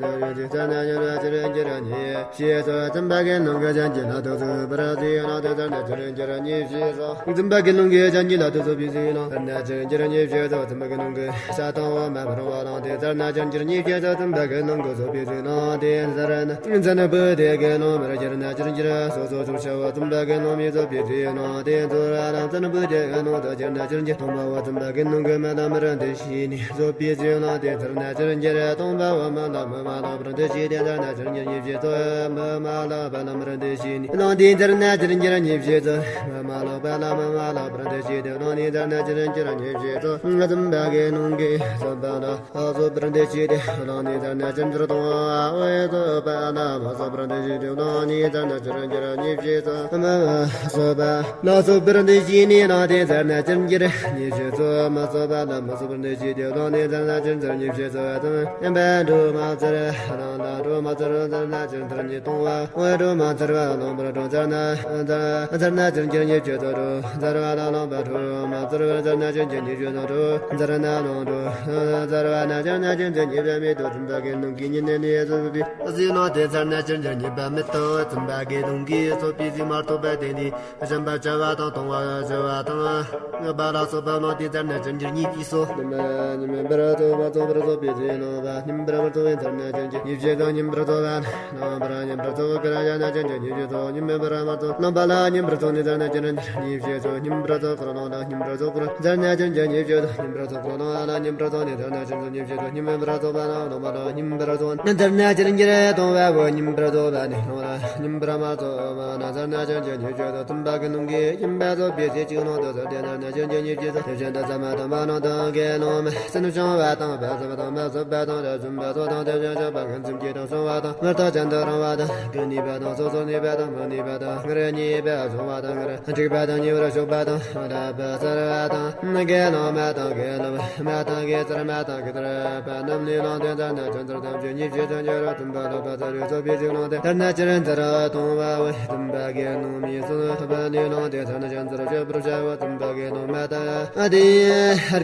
བཙིར་ན་ཅིར་འགྱུར་ཉེས་བྱས་སོ། ཙམ་པ་གི་ལུང་གིས་གཞན་གྱི་ལག་ཏུ་བཟོད་པར་ཟས་སློང་སྟེ་བཙིར་ན་ཅིར་འགྱུར་ཉེས་བྱས་སོ། ཙམ་པ་གི་ལུང་གིས་གཞན་གྱི་ལག་ཏུ་བཟོད་པའི་ཟས་སློང་བཙིར་ན་ཅིར་འགྱུར་ཉེས་བྱས་སོ། ཙམ་པ་གི་ལུང་གིས་ས་དང་པོ་མ་འཕུར་བ་བླངས་ཏེ་བཙིར་ན་ཅིར་འགྱུར་ཉེས་བྱས་སོ། ཙམ་པ་གི་ལུང་གིས་བཟོད་པའི་ཟས་སློང་སྟེ་བཙིར་ན་བཙན་པོ་དེ་གི་ལུང་མར་གྱུར་ན་ཅིར་འགྱུར། སོ་སོ་ཕྱོགས་ཆ་བོ། ཙམ་པ་གི་ལུང་མི་བཟོད་པའི་ཟས་སློང་སྟེ་ཚོར་བ་དང་། བཙན་པོ་དེ་གི་ལུང་དུ་གྱུར་ན་ཅིར་འགྱུར། སྟོང་པ་བོ། ཙམ་པ་གི་ལུང་གིས་མི་ལ་མིར་འདུ་ཤེས་ནས་བཟོད་པའི་ཟས་སློང་སྟེ་བཙིར་ན་ཅིར་འགྱུར། སྟོང་པ་བོ། མི་ལ་མི་མ་ལོག་པར་འདུ་ཤེས་ཏེ་བཙིར་ན་ཅིར་འགྱུར་ཉེས་བྱས་སོ། མི་མ་ལོག་པ་ལ་མིར་འདུ་ཤེས་ནས་བླངས་ཏེ་བཙིར་ན་ཅིར་འགྱུར་ཉེས་བྱས་སོ། མི་མ་ལོག་པ་ལ་མི་མ་ལོག་པར་འདུ་ཤེས་ཏེ་བླངས་ནས་བཙིར་ན་ཅིར་འགྱུར་ཉེས་བྱས་སོ། ཙམ་པ་གི་ལུང་གིས་བཟོད་པ་ལ་བཟོད་པར་འདུ་ཤེས་ཏེ་བླངས་ནས་བཙིར་ན་ཅིར་འགྱུར། སྟོང་པ་བོ། བཟོད་པ་ལ་མི་བཟོད་པར་འདུ་ཤེས་ཏེ་བླངས་ནས་བཙིར་ན་ཅིར་འགྱུར་ཉེས་བྱས་སོ། མི་མ་བཟོད་པ་ལ་བཟོད་པར་འདུ་ཤེས་ནས་བླངས་ཏེ་བཙིར་ན་ཅིར་འགྱུར་ཉེས་བྱས་སོ། མི་བཟོད་པ་ལ་མི་བཟོད་པར་འདུ་ཤེས་ཏེ་བླངས་ནས་བཙིར་ན་ཅིར་འགྱུར་ཉེས་བྱས་སོ། ཙམ་པ་སྒྲོ་མ་བཙིར་བླངས་ལ་སྒྲོ་མ་བཙིར་བར་བཙིར་ན་ཅིར་འགྱུར་ཉེས། སྟོང་པ་བོ། སྒྲོ་མ་བཙིར་བ་བླངས་པར་སྒྲོ་བཙིར་ན་བཙིར་ན་ཅིར་འགྱུར་ཉེས་བྱས་སོ། སྒྲོ་བཙིར་བ་ལ་བླངས་པ་སྒྲོ་མ་བཙིར་བར་བཙིར་ན་ཅིར་འགྱུར་ཉེས་བྱས་སོ། སྒྲོ་བཙིར་ན་བླངས་སྒྲོ་བཙིར་བ་ན་ཅིར་ན་ཅིར་འགྱུར་ཉེས་པ་མེད་དོ། ཙམ་པ་གི་ལུང་གིས་ཉེས་ནས་ནི་བཟོད་པའི་ཟས་སློང་སྟེ་བཙིར་ན་ཅིར་འགྱུར་ཉེས་པ་མེད་དོ། ཙམ་པ་གི་ལུང་གིས་བཟོད་པའི་ཟས་མ་ཐོབ་པ་དེ་ནི་བྱམས་པ་བྱ་བ་དང་། གཏོང་བ་བྱ་བ་དང་། བསྔགས་པ་ལ་སོགས་པ་བླངས་ཏེ་བཙིར་ན་ཅིར་འགྱུར་ཉེས་བྱས་སོ། སྙོམས་པར་རྫོགས་པ་རྫོགས་པར་བཟོད་པའི་ཟས་སློང་བ། སྙོམས་པར་མི་རྫོགས་པའི་བཙིར་ན་ཅིར་འགྱུར་ཉེས་བྱས་སོ། སྙོམས་པར་རྫོགས་པ་བླངས་པར་སྙོམས་པར་རྫོགས་པར་བྱ་ན་ཅིར་འགྱུར་ཉེས་བྱས་སོ། སྙོམས་པར་མི་རྫོགས་བླངས་པ་ལ་སྙོམས་པར་རྫོགས་ནས་བཙིར་ན་ཅིར་འགྱུར་ཉེས་བྱས་སོ། སྙོམས་པར་རྫོགས་པར་བླངས་ལ་སྙོམས་པར་རྫོགས་པར་བཙིར་ན་ཅིར་འགྱུར་ཉེས་བྱས་སོ། སྙོམས་པར་རྫོགས་པར་བླངས་ལ་སྙོམས་པར་རྫོགས་ནས་བཙིར་ན་ཅིར་འགྱུར་ཉེས་བྱས་སོ། སྙོམས་པར་རྫོགས་པར་བླངས་པ་ལ་སྙོམས་པར་རྫོགས་ནས་བཙིར་ན་ཅིར་འགྱུར། སྟོང་པ་བོ། སྙོམས་པར་རྫོགས་པ་ནས་བླངས་ལ་སྙོམས་པར་མ་རྫོགས་པ་ན་བཙིར་ན་ཅིར་འགྱུར་ཉེས་བྱས་སོ། ཙམ་པ་གི་ལུང་གིས་སྙོམས་པར་རྫོགས་པའི་ཚེ་གཅིག་ལོང་དུ་ཟད་དེ་བཙིར་ན་ཅིར་འགྱུར་ཉེས་བྱས་སོ། དེ་བཞིན་དུ་ཟ་མ་དང་མ་ལོང་དང་དགེ་སློང་མ་སེམས་བྱང་བ་དང་། བ་ཟ་བ་དང་མ་ཟ་བ་དང་། ལས་བྱུང་བ་སོགས་དང་། དེ་བཞིན་གཤེགས་པ་ཀུན་སེམས་ཀྱི་དང་བྱུང་བ་དང་། ངེས་ཐག་ཅན་དུ་རིང་བ་དང་། ཀུན་ནུས་པ་དང་། སོ་སོར་གནས་པ་དང་། མི་གནས་པ་དང་། སྔར་གནས་པ་བྱུང་བ་དང་། སྔར་འགྲིག་པ་དང་། ཉེ་བར་ཞོག་པ་དང་། ལྷག་པར་གསར་བ་དང་། དགེ་སློང་མ་དང་། དགེ་སློང་མ་དང་། དགེ་སེར་མ་དང་། དགེ་སེར་པ་རྣམས་ལུས་བླངས་ཏེ་བཙིར་ན་ཅིར་འགྱུར་ཐམས་ཅད་ཉེས་བྱས་སོ། འགྱུར་རོ། ཙམ་པ་ལྷག་པར་གསར་བའི་བཟོད་པའི་ཚིག་བླངས་ཏེ་བཙིར་ན་ཅིར་འགྱུར། སྟོང་པ་བོ། ཙམ་པ་དགེ་སློང་མའི་སོ་སོ་ལྷག་པར་ལུས་བླངས་ཏེ་བཙིར་ན་ཅིར་འགྱུར། བཤད་པར་བྱ་བ། ཙམ་པ་དགེ་སློང་མ་དང་། དེའི་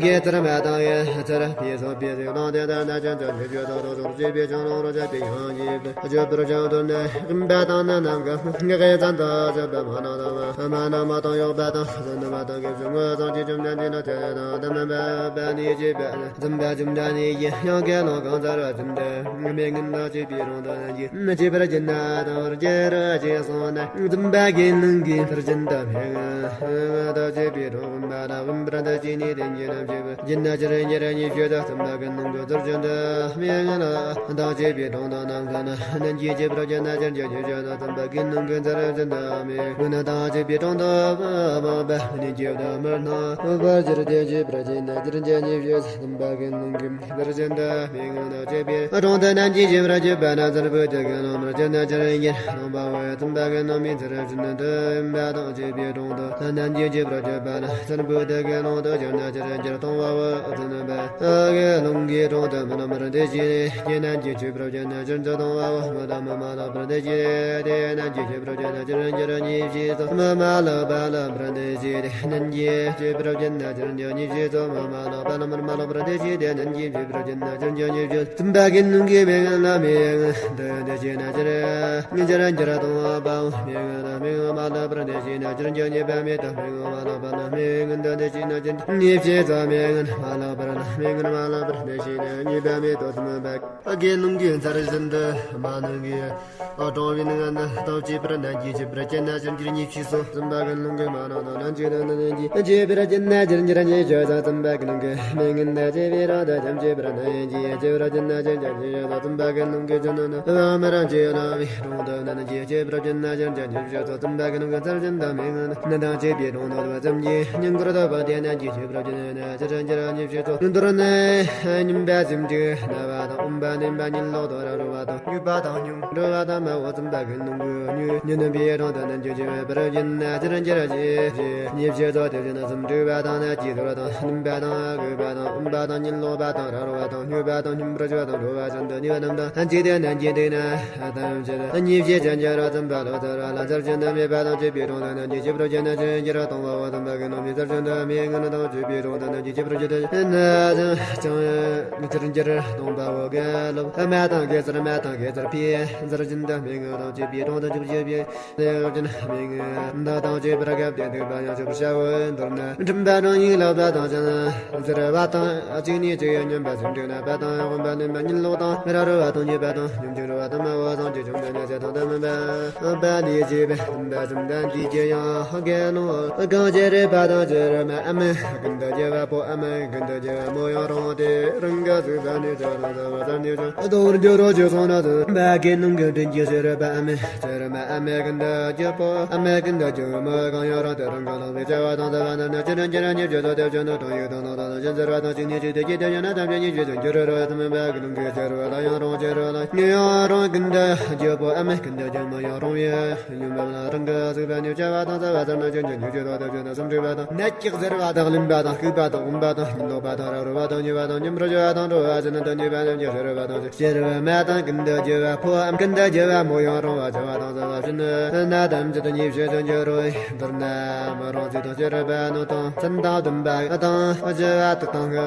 དགེ་སེར་མ་དང་། དགེ་སེར་པའི་བཟོད་པའི་ཚིག་བླངས་ཏེ་བཙིར་ན་ཅིར་འགྱུར་ཉེས་བྱས་སོ། སོ་སོར་གཤེགས་པའི་ཕྱག་རླུང་རོ་བཅས་པའི་ཡང་ཞེས་པས་བརྗོད་པར་བྱ་བ་དོན་ནི། སྦས་དང་ནི་ནམ་མཁའ་ངེས་ཅན་དུ་གཤེགས་པ་མ་ནམ་དང་། མ་ནམ་མ་དང་། ཡོད་པ་དང་། བཞིན་དུ་མ་དང་། དགེ་བཅུ་ངོས་བཟུང་། ཆོས་བཅུ་མཉམ་བརྗོད་ལ་དེ་དང་དེ་མིན་པ་ནི་ཞེས་པས་ཙམ་པ་བཅུ་འདྲ་ནི་ཡིན་ཡང་། དགེ་སློང་གང་ཟེར་བ་ཙམ་དུ་མི་ངན་དང་བཅས་པའི་གྲོང་དུ་ནན་གྱིས་བྱས་པར་བགྱིད་ན་དང་བར་བགྱི་རོ་ཞེས་གསུངས་ནས། ཙམ་པ་གི་ལུང་གིས་ཕར་ཕྱིན་དུ་མི་ངན་དང་བཅས་པའི་གྲོང་དཔོན་པ་ལ་དཔོན་པོར་འདུ་བྱས་ནས་བསྟན་གྱིས་ནམ་ཞིག་བགྱིས་ན་ཅིར་འགྱུར་ཉེས་བྱས་སོ། ཙམ་པ་གི་ལུང་གིས་ཕར་ཕྱིན་དུ་མི་ངན་དང་བཅས་པའི་གྲོང་དུ་ནམ་མཁའ་ན་ནན་གྱིས་བྱས་པར་བགྱིད་ན་ཅིར་འགྱུར་ཉེས་བྱས་སོ། ཙམ་པ་གི་ལུང་གིས་ཚུར་ཕྱིན་དུ་མི་ངན་དང་བཅས་པའི་གྲོང་དུ་དཔོན་པོ་ནན་གྱིས་བདག་མེད་ན་བར་གྱུར་ཏེ་བྱས་པར་བགྱིས་ན་ཅིར་འགྱུར་ཉེས་བྱས་སོ། ཙམ་པ་གི་ལུང་གིས་ཕར་ཕྱིན་དུ་མི་ངན་དང་བཅས་པའི་གྲོང་དུ་ནན་གྱིས་བྱས་པར་བགྱིས་པ་ན་བཙུན་པོ་དེ་གི་ལུང་མར་གྱུར་ན་ཅིར་འགྱུར། སྟོང་པ་བོ། ཙམ་པ་གི་ལུང་མིན་ཚུལ་བཞིན་དུ་ཡིན་པ་དང་བཅས་པའི་གྲོང་དུ་ནན་གྱིས་བྱས་པར་བགྱིས་པ་ན་བཙུན་པོ་དེ་གི་ལུང་དུ་གྱུར་ན་ཅིར་འགྱུར། སྟོང་པ་བོ། བཙུན་པ་གི་ལུང་གིས་གྲོང་དུ་མི་ལ་མིར་འདུ་བྱས་ནས་ནན་གྱིས་བྱས་པར་བགྱིས་ན་ཅིར་འགྱུར། སྟོང་པ་བོ། མི་ལ་མི་མ་ལོག་པར་འདུ་བྱས་ཏེ་ནན་གྱིས་བྱས་པར་བགྱིས་ན་ཅིར་འགྱུར་ཉེས་བྱས་སོ། མི་མ་ལོག་པ་ལ་མིར་འདུ་བྱས་ཏེ་ནན་གྱིས་བྱས་པར་བགྱིས་ན་ཅིར་འགྱུར་ཉེས་བྱས་སོ། མི་མ་ལོག་པ་ལ་མིར་མ་ལོག་པར་འདུ་བྱས་ཏེ་ནན་གྱིས་བྱས་པར་བགྱིས་ན་ཅིར་འགྱུར་ཉེས་བྱས། ཙམ་པ་གི་ལུང་གིས་མི་ངན་ལ་མི་ངན་དུ་འདུ་བྱས་ན་ཅིར་ཉེས་ཅིར་འགྱུར། སྟོང་པའོ། མི་ངན་ལ་མི་ངན་མ་ལོག་པར་འདུ་བྱས་ན་ཅིར་འགྱུར་ཉེས་པ་མེད་དོ། མི་ངན་མ་ལོག་པ་ལ་མི་ངན་དུ་འདུ་བྱས་ན་ཅིར་ཉེས་བྱས་སོ། མི་ངན་མ་ལོག་པར་ལ་མི་ངན་མ་ལོག་པར་འདུ་བྱས་ན་ཉེས་པ་མེད་དོ། ཙམ་པ་གི་ལུང་གིས་ཚུལ་བཞིན་དུ་མ་ནུས་ཀྱི་གྲོང་དཔོན་ངན་དང་བཅས་པར་ནན་གྱིས་བྱས་པར་བགྱིས་ན་ཅིར་འགྱུར་ཉེས་བྱས་སོ། ཙམ་པ་གི་ལུང་གིས་མ་ནུས་ན་ནན་གྱིས་དང་ནན་གྱིས་བྱས་པར་བགྱིས་ན་ཅིར་འགྱུར་ཉེས་བྱས་སོ། ཙམ་པ་གི་ལུང་གིས་མི་ངན་དང་བཅས་པའི་གྲོང་དུ་བྱམས་བྱས་པར་ནན་གྱིས་བྱས་པར་བགྱིས་ན་ཅིར་འགྱུར་ཉེས་བྱས་སོ། ཙམ་པ་གི་ལུང་གིས་བྱིན་ནན་དང་བ་མི་རང་གྱིས་བླངས་པའི་གྲོང་དུ་ནན་གྱིས་བྱས་པར་བགྱིས་ན་ཅིར་འགྱུར་ཉེས་བྱས་སོ། ཙམ་པ་གི་ལུང་གིས་ཚུལ་བཞིན་དུ་མི་ངན་དང་བཅས་པའི་གྲོང་དུ་བ་ཙམ་གྱིས་སྙིང་ཁུར་ཐོབ་པ་དེ་ནན་གྱིས་ ཞིབ་ར་ཅན་ནི་ཅི་ར་ཅི་ར་ཉིབ་ཤེས་ཚོ། མདོར་ན་སྙོམས་པ་སེམས་འགྲིག་ན་བ་དང་འོན་པ་ནིམ་པ་ཉིད་ལོག་དོ་ར་རོ་བ་དང་མྱོས་པ་དང་སྙོམས་འགྲོ་བ་དང་མ་བོ་ཙམ་པ་གི་ནང་གི་མྱོས་ཉིད་ནི་པའི་གྲོང་དུ་ནན་གྱི་བྱེ་བའི་བར་གྱི་ན་ཅི་ར་ཅི་ར་ཅི་ཉིབ་ཤེས་ཚོ། དེ་བཞིན་སེམས་འགྲིག་པ་དང་ན་ཅི་དོ་ར་དང་ནིམ་པ་དང་གོས་པ་དང་འོན་པ་དང་ཉིད་ལོག་པ་དང་ར་རོ་བ་དང་མྱོས་པ་དང་སྙོམས་པར་བྱེད་པ་དང་འགྲོ་བ་ཙམ་དུ་ནུས་པ་རྣམས་དང་ལྷན་ཅིག་ཏུ་ནན་གྱི་འདུག་ན། ཉིབ་ཤེས་ཅན་གྱི་རོ་ཙམ་པ་ལོ་ཙར་བ་ལ་ཚར་གྱི་འདུག་མེད་པ་དང་བཅས་པའི་གྲོང་དུ་ནན་གྱི་ཞིབ་རོ་ཅན་ན་ཅི་ར་ཅི་ར་གཏོང་བ་བོ་ཙམ་པ་གི་ནང་མི་ཚར་གྱི་འདུག་མི་ངན་དང་བཅས་པའི་གྲོང་དུ་ནན་གྱི་ཞིབ་རོ་ཅན་དུ་ན་ཅང་ཅང་ཅི་ར་ཅི་ར་གཏོང་བ་བོ་གི་ལོ་མ་དང་གེ་སར་མ་དང་གེ་སར་ཕི་ཚར་གྱི་འདུག་མི་ངན་དང་བཅས་པའི་གྲོང་དུ་ཞིབ་ཞིབ་ཡེ། ལེགས་ཅན་མི་ངན་མདའ་དང་བཅས་པར་སྐབས་དེ་འདུག་པ་ཡང་ཆོག་པར་བྱའོ། མདོར་ན་མགྲིན་པ་དང་ཡིད་ལ་བ་དང་ཅང་ཟེར་བ་དང་གཅིག་ནས་གཅིག་ཡང་སྙོམས་པ་སེམས་འགྲིག་ན་བ་དང་འོན་པ་ནིམ་པ་ཉིད་ལོག་དང་ར་རོ་བ་དང་མྱོས་པ་དང་སྙོམས་འཇུག་རོ་བ་དང་མ་བོ་དང་ཅི་བྱུང་དང་ཉ་ཚེ་དང་དམ་པ་པ་ལས་བྱས་པའི་དམ་པ་ཙམ་དང་འདི་ཀྱི་ཡང་དགེ་སློང་གང་ཅི་རེད་པ་དང་ཅི་རེད་མ་ཨ་མ་ཀུན་ཏུ་རྒྱལ་བ་པོ་ཨ་མ་ཀུན་ཏུ་རྒྱལ་བ་མོ་ཡང་རང་དེ་རང་ག་ཟུག་ས་ནས་ཅི་རང་ས་བ་ས་ནས་ཅི་རྡོ་བར་འགྱུར་རོ་ཅི་སོང་ན་ཟུག་པ་གི་ནང་གི་དྲིན་གྱི་ཤེས་རབ་པ་ཨ་མ། ཅི་ར་མ་ཨ་མ་ཀུན་ཏུ་རྒྱལ་པོ་ཨ་མ་ཀུན་ཏུ་རྒྱལ་མོ་གང་ཡང་རུང་དུ་རང་གང་ལག་པའི་བྱ་བ་དང་བྱ་བ་རྣམས་ནི་ཅི་རིང་ཅི་རིང་ཉིད་ཀྱི་ཚོགས་དེ་བྱོན་དུ་གྲོང་ཡུལ་དང་ནང་དང་གཞན་ཟེར་བ་དང་གཅིག་ནས་གཅིག་ཏུ་སྐྱེ་དེ་ཡང་ན་ཐམས་ཅད་ཉིད་ཀྱི་ཚོགས་འགྱུར་རོ། ཐུན་མིན་པ་གི་ལུང་གིས་ཅི་རུ་བ་ལ་ཡང་རུང་ཅི་རུ་ལ་ཡང་རུང་ཀུན་ཏུ་རྒྱལ་པོ་ཨ་མ་ཀུན་ཏུ་རྒྱལ་མོ་ཡང་རུང་བའི་ཡུམ་པ་ལ་རང་གི་གཟུགས་པ་ནས་བྱ་བ་དང་བྱ་བ་ཚར་ན་ཅི་ཉིད་ཀྱི་ཚོགས་དེ་བྱོན་དུ་སུམ་འགྲིག་པ་དང་ནད་ཀྱི་ཟེར་བ་དང་ལིམ་པ་དང་ལྐུགས་པ་དང་འོན་པ་དང་ཉིད་ལོག་པ་དང་ར་རོ་བ་དང་མྱོས་པ་དང་སྙོམས་པར་འཇུག་པ་དང་འགྲོ་བ་ཅན་དང་ཉེས་པ་རྣམས་ཀྱི་ཤེས་རབ་དང་། ཤེས་རབ་མ་དང་ཀུན་ཏུ་རྒྱལ་བ་ཕོ་འམ་ཀུན་ཏུ་རྒྱལ་བ་མོ་ཡང་རུང་བ་བྱ་བ་དང་བྱ་བ་བྱིན་ན་ཐམས་ཅད་ཉིད་ཤེས་སུ་འགྱུར་རོ། མདོར་ན་མ་རུངས་ཚིག་དང་ཤེས་རབ་པ་ནོ་དང་ཚན་དང་ལྡན་པ་དང་བྱ་བ་དག་དང་གི་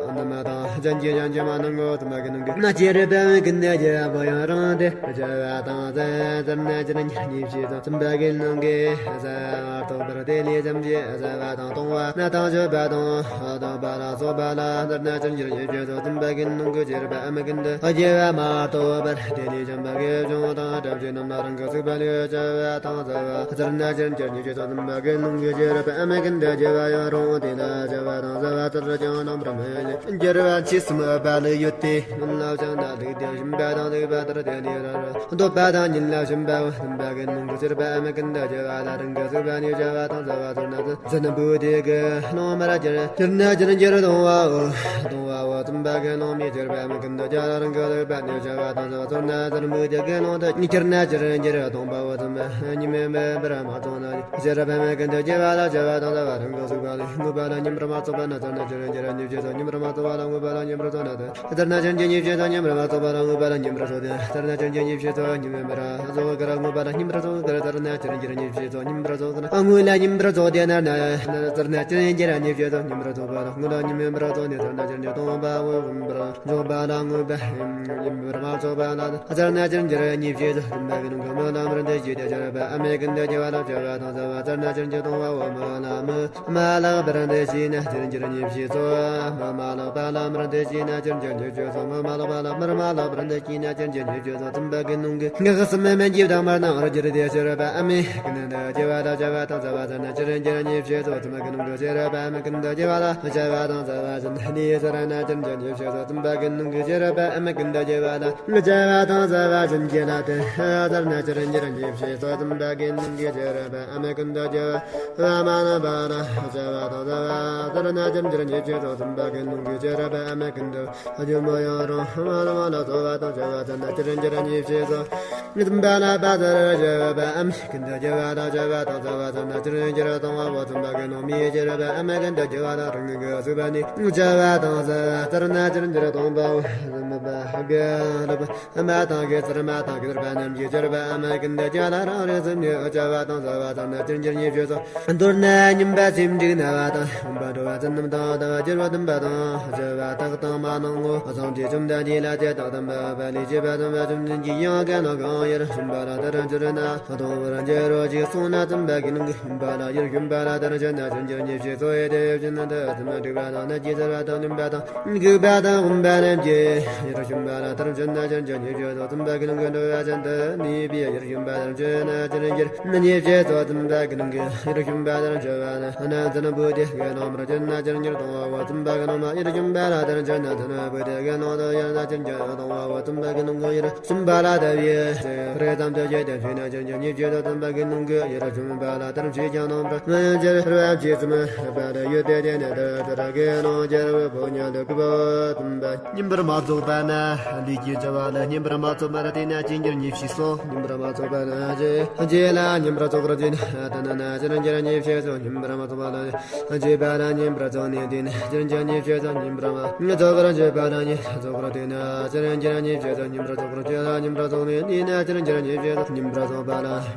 རྣམ་དང་གཞན་གྱི་གཞན་གྱི་མ་ནང་ངོ་ཙམ་གྱི་ནང་གི་ན་ཤེས་རབ་པ་ཀུན་ཏུ་རྒྱལ་བ་མོ་ཡང་རུང་སྟེ་བྱ་བ་དང་བྱ་བ་ཚར་ན་ཅི་ཉིད་ཤེས་སུ་ཙམ་པ་གི་ནང་གི་བྱ་བ་མ་རྟོགས་པར་དེ་ལས་ཙམ་གྱི་བྱ་བ་དང་གཏོང་བ་ན་དང་སྤྱོད་པ་དང་ལྡན་པ་ལ་སོགས་པ་ལ་ཚར་ན་ཅི་ཉིད་ཤེས་སུ་ཙམ་པ་གི་ནང་གི་ཤེས་རབ་པ་ཨ་མ་ཀུན་ཏུ་རྒྱལ་བ་མ་རྟོགས་པར་དེ་ལས་འཇམ་པ་གི་གཞུང་དང་གྲབ་ཀྱི་རྣམ་ལ་རང་གི་གཟུགས་པ་ལས་བྱ་བ་དང་བྱ་བ་ཚར་ན་ཅི་ཉིད་ཤེས་སུ་ཙམ་པ་གི་ནང་གི་ཤེས་རབ་པ་ཨ་མ་ཀུན་ཏུ་རྒྱལ་བ་ཡང་རུང་དེ་ལ་བྱ་བ་དང་བྱ་བ་ཚར་ཀྱང་རྣམ་པར་མི་འགྱུར་བ་ཆོས་གསུམ་པ་ལ་ཡོད་དེ། སྔོན་ལ་བྱང་ན་ལུགས་དེ་བཞིན་པ་དང་ལུགས་པ་ལྟར་དེ་ནི་ར་ར་འདོད་པ་དང་ཉིད་ལ་བྱིན་པ་འོ། སྟོན་པ་གི་ནང་གི་ཤེས་རབ་པ་ཨ་མ་ཀུན་ཏུ་རྒྱལ་བ་ལ་རང་གི་གཟུགས་པ་ནས་བྱ་བ་དང་བྱ་བ་ཚར་ན་ཙམ་པ་གི་ནང་གི་ལོང་མར་གྱུར་གྱུར་ན་ཅི་ཉིད་གཏོང་བའོ། གཏོང་བའོ། སྟོན་པ་གི་ནང་མི་ཤེས་རབ་པ་ཨ་མ་ཀུན་ཏུ་རྒྱལ་བ་རང་གི་གཟུགས་པ་ནས་བྱ་བ་དང་བྱ་བ་ཚར་ན་ཙམ་པ་གི་ནང་དུ་གྱུར་ན་ཅི་ཉིད་གཏོང་བའོ། སྟོན་པ་ཉིད་མེད་པར་མ་རྟོགས་ན། ཤེས་རབ་པ་ཨ་མ་ཀུན་ཏུ་རྒྱལ་བ་ལ་བྱ་བ་དང་བྱ་བ་རང་གི་གཟུགས་པ་ལས་མངོན་པ་ལ་སྙོམས་པར་མ་རྟོགས་པ་ན་ཚར་ན་ཅི་ཉིད་ཉིད་ཀྱི་ཚོགས་སྙོམས་པར་མ་རྟོགས་པ་ལ་མངོན་པ་ལ་སྙོམས་པར་རྟོགས་ན་ཚར་ན་ཅི་ཉིད་ཀྱི་ཚོགས་སྙོམས་པར་མ་རྟོགས་པ་ལ་མངོན་པ་ལ་སྙོམས་པར་རྟོགས་ཏེ་ཚར་ན་ཅི་ཉིད་ཀྱི་ཚོགས་སྙོམས་པར་རྟོགས་གར་མངོན་པ་ལ་སྙོམས་པར་རྟོགས་གར་ཚར་ན་ཅི་ཉིད་ཀྱི་ཚོགས་སྙོམས་པར་རྟོགས་གར་སྔོན་ལ་སྙོམས་པར་རྟོགས་ཏེ་ན་ན་ཚར་ན་ཅི་ཉིད་ཀྱི་ཚོགས་སྙོམས་པར་རྟོགས་པ་ལ་སྔོན་ལ་སྙོམས་པར་རྟོགས་ཏེ་ཚར་ན་ཅི་ཉིད་སྟོང་པ་འོ་སྙོམས་པར་འཇོག་པ་ལ་མངོན་པ་སྙོམས་པར་མ་རྟོགས་པ་ལ་ཚར་ན་ཅི་ཉིད་ཀྱི་ཚོགས་སྟོན་པ་གི་ནང་གི་མ་ལ་མར་འདི་ཞེས་བྱ་ཤེས་རབ་པ་ཨ་མ་ཀུན་ཏུ་རྒྱལ་བ་ལ་བྱ་བ་དང་བྱ་བ་ཚར་ན་ཅི་ཉིད་ཀྱི་གཏོང་བའོ། མ་ལ་མི་མ་ལགས་པར་འདི་ཤེས་ན་ཅི་ཉིད་ཀྱི་ཚོགས། མི་མ་ལགས་པ་ལ་མར་འདི་ཤེས་ན་ཅི་ཉིད་ཀྱི་ཚོགས། མི་མ་ལགས་པ་ལ་མི་མ་ལགས་པར་འདི་ཤེས་ན་ཅི་ཉིད་ཀྱི་ཚོགས། སྟོན་པ་གི་ནང་གི་ངག་གསུམ་མན་གྱི་བདག་མར་སྣང་བར་གྱུར་ཏེ་ཤེས་རབ་པ་ཨ་མ་ཀུན་ཏུ་རྒྱལ་བ་ལ་བྱ་བ་དང་བྱ་བ་ཚར་ན་ཅི་ཉིད་ཀྱི་ཚོགས། སྟོན་པ་གི་ནང་གི་ཤེས་རབ་པ་ཨ་མ་ཀུན་ཏུ་རྒྱལ་བ་ལ་བྱ་བ་དང་བྱ་བ་ཚར་ན་ནི་ཚར་ན་ཅི་ཉིད་ཀྱི་ཚོགས། སྟོན་པ་གི་ནང་གི་ཤེས་རབ་པ་ཨ་མ་ཀུན་ཏུ་རྒྱལ་བ་ལ་བྱ་བ་དང་བྱ་བ་ཚར་ན་ཅི་ཉིད་ཀྱི་ཚོགས། སྟོན་པ་གི་ནང་གི་ཤེས་རབ་པ་ཨ་མ་ཀུན་ཏུ་རྒྱལ་བ། བ་མ་ན་བ་ལ་བྱ་བ་དང་བྱ་བ་ཚར་ན་ཅི་ཉིད་ཀྱི་ཚོགས། སྟོན་པ་གི་ནང་གི་ཤེས་རབ་པ་ཨ་མ་ཀུན་ཏུ་རྒྱལ་མོ་ཡང་རུང་བ་ལ་མ་ལ་སོགས་པ་དང་བྱ་བ་ཚར་ན་ཅི་ཉིད་ཀྱི་ཚོགས། སྟོན་པ་ལ་བ་ཚར་བ་ཤེས་རབ་པ་ཨ་མ་ཀུན་ཏུ་རྒྱལ་བ་ལ་བྱ་བ་དང་བྱ་བ་ཚར་ན་ཅི་ཉིད་ཀྱི་གཏོང་བའོ། སྟོན་པ་གི་ནང་མི་ཤེས་རབ་པ་ཨ་མ་ཀུན་ཏུ་རྒྱལ་བ་ལ་རང་གི་གཟུགས་པ་ནས་བྱ་བ་དང་བྱ་བ་ཚར་ན་ཅི་ཉིད་ཀྱི་གཏོང་བའོ། སྟོན་པ་གི་རབ། མ་དང་གེ་སར་མ་དང་གེ་སར་པ་རྣམས་ཀྱིས་ཤེས་རབ་པ་ཨ་མ་ཀུན་ཏུ་རྒྱལ་བ་ལ་རང་རིག་སེམས་ནི་བྱ་བ་དང་བྱ་བ་ཚར་ན་ཅི་ཉིད་ཀྱི་ཚོགས། མདོར་ན་སྙོམས་པ་སེམས་འགྲིག་ན་བ་དང་འོན་པ་འགྲོ་བ་ཚུལ་རྣམ་དང་ལྡན་པ་སྦྱོར་བ་ལྡན་པ་དང་བྱ་བ་དག་དང་མ་ནང་ངོ་། བཟང་དྲི་བཅོམ་ལྡན་འདས་ལ་དེ་དག་སྟོན་པ་པ་ལས་བྱེད་པ་སྟོན་པ་བཅོམ་ལྡན་གྱིས་ཡང་གང་ལ་གང་ཡོད་སྟོན་པ་ལ་དེར་འགྱུར་ན་གཏོང་བར་འགྱུར་རོ་ཅེས་གསུངས་ན། སྟོན་པ་གི་ནང་གི་བ་ལ་ཡོད་སྟོན་པ་ལ་དེར་འགྱུར་ན་ཅི་ཉིད་ཀྱི་ཚོགས། དེ་བཞིན་དུ་སེམས་འགྲིག་པ་དང་ནད་ཀྱི་སེལ་བ་དང་ལེན་པ་དང་འགུགས་པ་དང་འོན་པ་རྣམས་ཀྱིས་ ཡར་ཞུན་པ་ལ་དར་ཕྱིན་ན་ཅིར་འགྱུར་ཉེས་བྱས་སོ། བཙུན་པ་གི་ནང་གི་འགྲོ་བ་ཅན་དུ་ནུས་པའི་ཡར་ཞུན་པ་དར་ཕྱིན་ན་ཅིར་འགྱུར་ཉེས་བྱས་སོ། བཙུན་པ་གི་ནང་གི་ཡར་ཞུན་པ་དར་ཕྱིན་པ་ན་ནན་ཙན་བུ་དེ་གི་ནང་མར་ཕྱིན་ན་ཅིར་འགྱུར་གཏོང་བའོ། བཙུན་པ་གི་ནང་མ་ཡར་ཞུན་པ་ལ་དར་ཕྱིན་ན་ཙན་བུ་དེ་གི་ནང་དུ་ཡར་ན་ཅིར་འགྱུར་གཏོང་བའོ། བཙུན་པ་གི་ནང་གི་ཡར་ཞུན་པ་ལ་དར་བའི་རེ་ཙམ་དུ་བྱས་ཏེ་ཕྱིན་ན་ཅིར་འགྱུར་ཉེས་བྱས་སོ། བཙུན་པ་གི་ནང་གི་ཡར་ཞུན་པ་ལ་དར་ཕྱིན་ཀྱང་ནང་པར་མ་ཡང་ཅིར་ར་བ་བྱས་ཙམ་པ་ལ་ཡོད་དེ་དེ་ནས་དར་དར་གི་ནང་ཅིར་བུ་ཕོ་ཉ་དུ་ཀུ་བ་བཙུན་པ། ཉིན་པར་མ་རྫོགས་པ་ན་ལས་ཀྱི་བྱ་བ་ལ། ཉིན་པར་མ་རྫོགས་པར་དེ་ན་ཅིར་འགྱུར་ཉེས་བྱས་སོ། ཉིན་པར་མ་རྫོགས་པ་ན་རྗེས་ལ་ཉིན་པར་རྫོགས་པར་དེ་ན་ད་ན་ན་ཅིར་འགྱུར་ཉེས་བྱས་སོ། ཉིན་པར་མ་རྫོགས་པ་ལ་རྗེས་པ་ལ་ཉིན་པར་རྫོགས་ནས་དེ་ན་ཅིར་འགྱུར་ཉེས་བྱས་སོ། ཉིན་པར་མ་རྫོགས་པར་རྗེས་པ་ལ་ཉིན་རྫོགས་པར་དེ་ན་ཅིར་འགྱུར་ཉེས་བྱས་སོ། ཉིན་པར་རྫོགས་པར་རྗེས་ལ་ཉིན་པར་རྫོགས་ནས་དེ་ན་ཅིར་འགྱུར་ཉེས་བྱས་སོ། ཉིན་པར་རྫོགས་པ་ལ་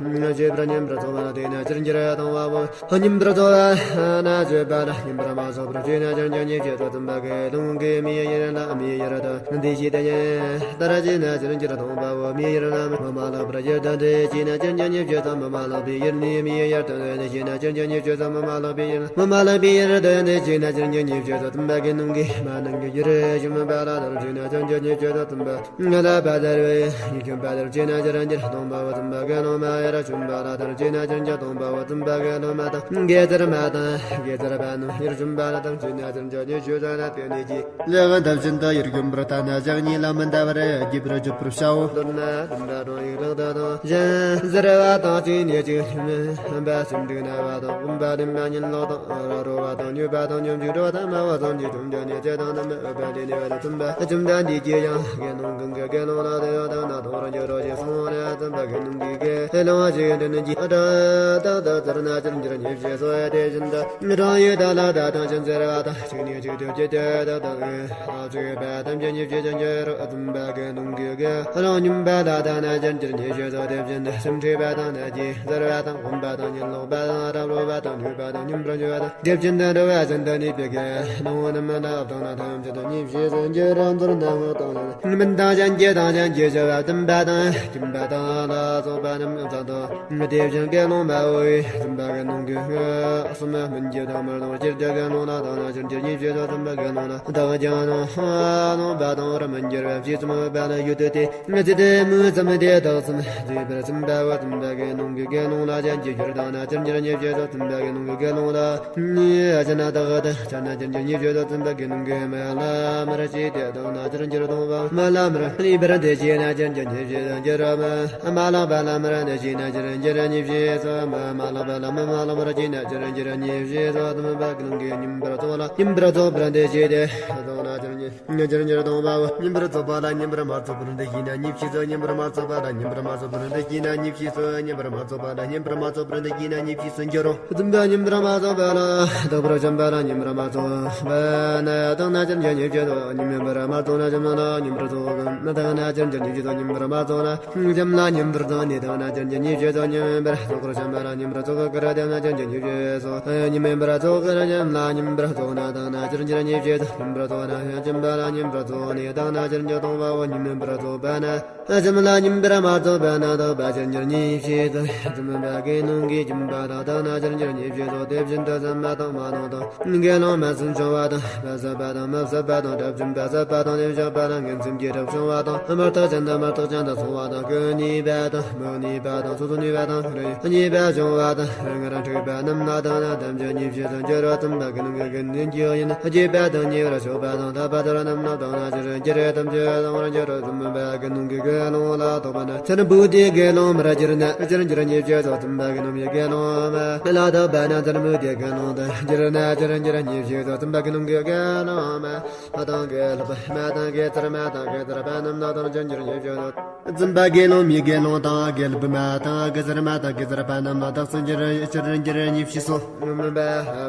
རྗེས་པར་ཉིན་པར་རྫོགས་པ་ལ་དེ་ན་ཅིར་འགྱུར་གཏོང་བའོ། ཉིན་པར་རྫོགས་པ་ན་རྗེས་པ་ལ་ཉིན་པར་མ་རྫོགས་པར་དེ་ན་ཅིར་འགྱུར་ཉེས་བྱས་སོ། བཙུན་པ་གི་ནང་གི་མིའི་ཡུལ་ལ་མིའི་ཡུལ་དུ་འདི་ཞེས་དེ་ཉིད་ལྟར་བྱས་ན་ཅིར་འགྱུར་གཏོང་བའོ། མིའི་ཡུལ་ལ་མི་མ་ལོག་པར་ཡུལ་དུ་འདི་བྱས་ན་ཅིར་འགྱུར་ཉེས་བྱས་སོ། མི་མ་ལོག་པའི་ཡུལ་ནས་མིའི་ཡུལ་དུ་འདི་བྱས་ན་ཅིར་འགྱུར་ཉེས་བྱས་སོ། མི་མ་ལོག་པའི་ཡུལ་མི་མ་ལོག་པའི་ཡུལ་དུ་འདི་བྱས་ན་ཅིར་འགྱུར་ཉེས་བྱས་སོ། བཙུན་པ་གི་ནང་གི་མ་ནང་གི་ཡུལ་ཞུན་པ་ལ་དར་བྱས་ན་ཅིར་འགྱུར་ཉེས་བྱས་སོ། བཙུན་པ་ང་ལ་བ་དར་བའི་ཉེས་ཞུན་པ་དར་བྱས་ན་ཅིར་འགྱུར་གཏོང་བའོ། བཙུན་པ་གི་ནང་མ་ཡར་ཞུན་པ་ལ་དར་བྱས་ན་ཅིར་འགྱུར་གཏོང་བའོ། བཙུན་པ་གི་ནང་མ་དང་གེ་ཙར་མ་དང་གེ་ཙར་པ་རྣམས་ཡར་ཞུན་པ་ལ་དར་བྱས་ན་ཅིར་འགྱུར་ཉེས་བྱས་སོ། ལ་དེ་ནས་ཀྱི་ལེགས་འདབ་བཞིན་དུ་ཡར་ཞུན་པར་ལྟ་ན་ཞག་གཉིས་ལ་མི་འདའ་བར་རྒྱས་པར་བརྗོད་པར་བྱའོ། མདོར་ན་བདུན་པ་དང་ཡི་ལག་ཏུ་དང་གཞན་གཟིར་བ་དང་གཅིག་ནས་གཅིག་ལྷུང་བ་སེམས་འགྲིག་ན་བ་དང་སྐོམ་པ་ལེན་པ་ཉིད་ལོག་དང་ར་རོ་བ་དང་མྱོས་པ་དང་ཉམས་ཀྱི་འགྲོ་དང་སྨྲ་བ་ཙམ་གྱིས་བཅོམ་ལྡན་འདས་ཚེ་དང་ནམ་འོད་པ་ལས་ནི་བ་དང་བཙུན་པ་བཅོམ་ལྡན་འདས་ཀྱིས་ཡང་དགེ་སློང་གང་གི་དགེ་སློང་ལ་དེ་ཡང་དག་ན་གཏོང་རུང་འགྱུར་རོ་ཞེས་གསུངས་ནས། བཙུན་པ་གི་ནང་གི་དགེ་སློང་ཞིག་འདི་ནི་ཀྱི་སྒྲ་དག་ཏུ་ཟེར་ན་ཅིར་འགྱུར་ཉེས་བྱས་སོ། དེ་བཞིན་དུ་གྲང་ཡུལ་དག་ལ་དག་དང་གཅིག་ཟེར་བ་དང་གཅིག་ནས་གཅིག་ཏུ་སྐྱེ་སྟེ་དག་དང་ལ་སོགས་པ་ཐམས་ཅད་ཉེས་བྱས་ཀྱང་འགྱུར་རོ། བཙུན་པ་གི་ནང་གི་དགེ་སློང་ཉམས་པ་ལ་དག་ན་ཅིར་འགྱུར་ཉེས་བྱས་སོ། དེ་བཞིན་དུ་སེམས་འཁྲུགས་པ་དང་ནད་ཀྱིས་གཟིར་བ་དང་སྐོམ་པ་དང་ཉམས་ལོག་པ་དང་རབ་རོ་བ་དང་མྱོས་པ་དང་ཉམས་པར་འགྱུར་བ་དང་། དེ་བཞིན་དུ་འགྲོ་བ་ཅན་དུ་གནས་པའི་དགེ་སློང་རྣམས་ལ་དག་ན་ཐམས་ཅད་དུ་ཉེས་བྱས་སུ་འགྱུར་རོ། མདོར་ན་སྔགས་དང་ལས་མིན་དང་གཞན་གྱི་དང་གཞན་གྱི་བྱ་བ་བསྟན་པ་དང་སྦྱིན་པ་དང་ལ་སོགས་པ་རྣམས་ཙམ་དུ། དེ་བཞིན་དགེ་སློང་མ་བོ་ཡི་བཙུན་པ་གི་ནང་གི་སྔགས་གསུམ་སྨིན་གྱི་དང་མར་ལོངས་སྤྱིར་དུ་དགེ་སློང་ལ་དག་ན་ཅིར་འགྱུར་ཉེས་བྱས་སོ། བཙུན་པ་དགེ་སློང་ལ་དག་ཀྱང་ནོ་ནོ་བ་དང་རབ་མི་འགྱུར་བ་ཞེས་གསུངས་པ་ལ་ཡུལ་དུ་དེ་ཚེ་དེ་མུ་ཙམ་དེ་དག་ཙམ་མཛེས་པར་སེམས་པའོ། བཙུན་པ་གི་ནང་གི་དགེ་སློང་ལ་གཞན་གྱིས་གྱུར་དག་ན་ཅིར་འགྱུར་ཉེས་བྱས་སོ། བཙུན་པ་གི་ནང་གི་དགེ་སློང་ལ་གཞན་དག་ཏུ་སྦྱར་ན་ཅིར་འགྱུར་ཉེས་བྱས་སོ། བཙུན་པ་གི་ནང་གི་མ་ལ་མར་ཞེས་དེ་དག་ན་ཅིར་འགྱུར་གཏོང་བ། མ་ལ་མར་གནས་པར་འདི་བྱས་ན་ཅིར་འགྱུར་ཉེས་བྱས་སོ། འགྱུར་རོ། མ་མ་ལ་བ་ལ་མར་འདི་བྱས་ན་ཅིར་འགྱུར་ཉེས་བྱས་སོ། མ་མ་ལ་བ་ལ་མ་མ་ལ་མར་བྱས་ན་ཅིར་འགྱུར་ཉེས་བྱས་སོ། བཙུན་པ་གི་ནང་གི་ཉིན་པར་རྫོགས་ལ་ཉིན་པར་རྫོགས་པར་འདི་བྱས་ཏེ་རྫོགས་ན་ཅིར་ཉེས་ཉེས་ཅིར་འགྱུར་གཏོང་བའོ། ཉིན་པར་རྫོགས་པ་ལ་ཉིན་པར་མ་རྫོགས་པར་འདི་བྱས་ན་ཉེས་བྱས་སོ། ཉིན་པར་མ་རྫོགས་པ་ལ་ཉིན་པར་མ་རྫོགས་པར་འདི་བྱས་ན་ཉེས་བྱས་སོ། ཉིན་པར་མ་རྫོགས་པ་ལ་ཉིན་པར་མ་རྫོགས་པར་འདི་བྱས་ན་ཉེས་བྱས་སོ། འགྱུར་རོ། བཙུན་པ་ཉིན་པར་མ་རྫོགས་པ་ལ་རྫོགས་པར་བྱམས་པ་ལ་ཉིན་པར་མ་རྫོགས་པ་ན་དག་ན་ཅིར་འགྱུར་ཉེས་བྱས་སོ། ཉིན་པར་མ་རྫོགས་ན་བྱམས་ལ་ཉིན་པར་རྫོགས་པ་དག་ན་ཅིར་འགྱུར་ཉེས་བྱས་སོ། ཉིན་པར་མ་རྫོགས་ན་བྱམས་ལ་ཉིན་པར་རྫོགས་ནས་དག་ན་ཅིར་འགྱུར་ཉེས་བྱས་སོ། ཉིན་པར་རྫོགས་པར་བྱམས་པ་ལ་ཉིན་པར་རྫོགས་པ་དག་ན་ཅིར་འགྱུར་ཉེས་བྱས་སོ། ཉིན་པར་རྫོགས་པར་བྱམས་ལ་ཉིན་པར་རྫོགས་ན་དག་ན་ཅིར་འགྱུར་ཉེས་བྱས་སོ། ཉིན་པར་རྫོགས་ན་བྱམས་པ་ལ་ཉིན་པར་རྫོགས་ནས་དག་ན་ཅིར་འགྱུར་གཏོང་བའོ། ཉིན་པར་རྫོགས་པ་ན་བྱམས་ལ་ཉིན་པར་མ་རྫོགས་པ་ན་དག་པ་ཅིར་འགྱུར་ཉེས་བྱས་སོ། བྱམས་པ་གི་ནང་གི་སྦྱིན་པ་དག་དག་ན་ཅིར་འགྱུར་ཉེས་བྱས་སོ། དེ་བཞིན་དུ་བྱམས་པ་དང་མ་ནོར་དང་དགེ་སློང་མ་བསྲུང་བྱུང་བ་དང་། བ་ཟད་པ་དང་མ་ཟད་པ་དང་། དགྲ་བཅོམ་པ་ཟད་པ་དང་། ལས་བྱང་བ་དང་། ངན་སེམས་ཀྱི་དགྲ་བཅོམ་པ་དང་། མ་བརྟགས་ཅན་དང་མ་བརྟགས་ཅན་དུ་སོང་བ་དང་། ཀུན་ནུས་པ་དང་མི་ནུས་པ་དང་སོ་སོ་ནུས་པ་དང་། རང་ཉིད་པ་བྱུང་བ་དང་། སྔར་འཁྲུལ་པ་རྣམས་ལ་དག་ན་ཐམས་ཅད་ཉེས་བྱས་སུ་འགྱུར་རོ། བཙུན་པ་གི་ནང་གི་ཀུན་ནས་ཀྱི་ཡིན། སྐྱེས་པ་དང་ཉེ་བར་ཕྱོགས་པ་དང་ཐར་པ་དེ་རྣམས་ལ་དག་ན་ཅིར་འགྱུར་ཐམས་ཅད་གཏོང་བར་འགྱུར་རོ། བཙུན་པ་གི་ནང་གི་དགེ་སློང་ལ་དག་པ་ན་ཚེ་འཕོས་ཏེ་དགེ་སློང་མར་གྱུར་ན་ཅིར་འགྱུར་ཉེས་བྱས་སོ། བཙུན་པ་གི་ནང་གི་དགེ་སློང་མ་ལ་དག་པ་ན་ཚེ་འཕོས་ཏེ་དགེ་སློང་དུ་གྱུར་ན་ཅིར་འགྱུར་ཉེས་བྱས་སོ། བཙུན་པ་གི་ནང་གི་དགེ་སློང་མ་དང་དགེ་ལུགས་མ་དང་དགེ་ཟུར་མ་དང་དགེ་ཟུར་པ་རྣམས་ལ་དག་ཅིར་འགྱུར་ཉེས་བྱས་སོ། བཙུན་པ་དགེ་སློང་མའི་དགེ་སློང་དང་དགེ་ལུགས་མ་དང་དགེ་ཟུར་མ་དང་དགེ་ཟུར་པ་རྣམས་ལ་དག་ཅིར་འགྱུར་ཅིར་འགྱུར་ཉེས་བྱས་སོ། སྔོན་པ་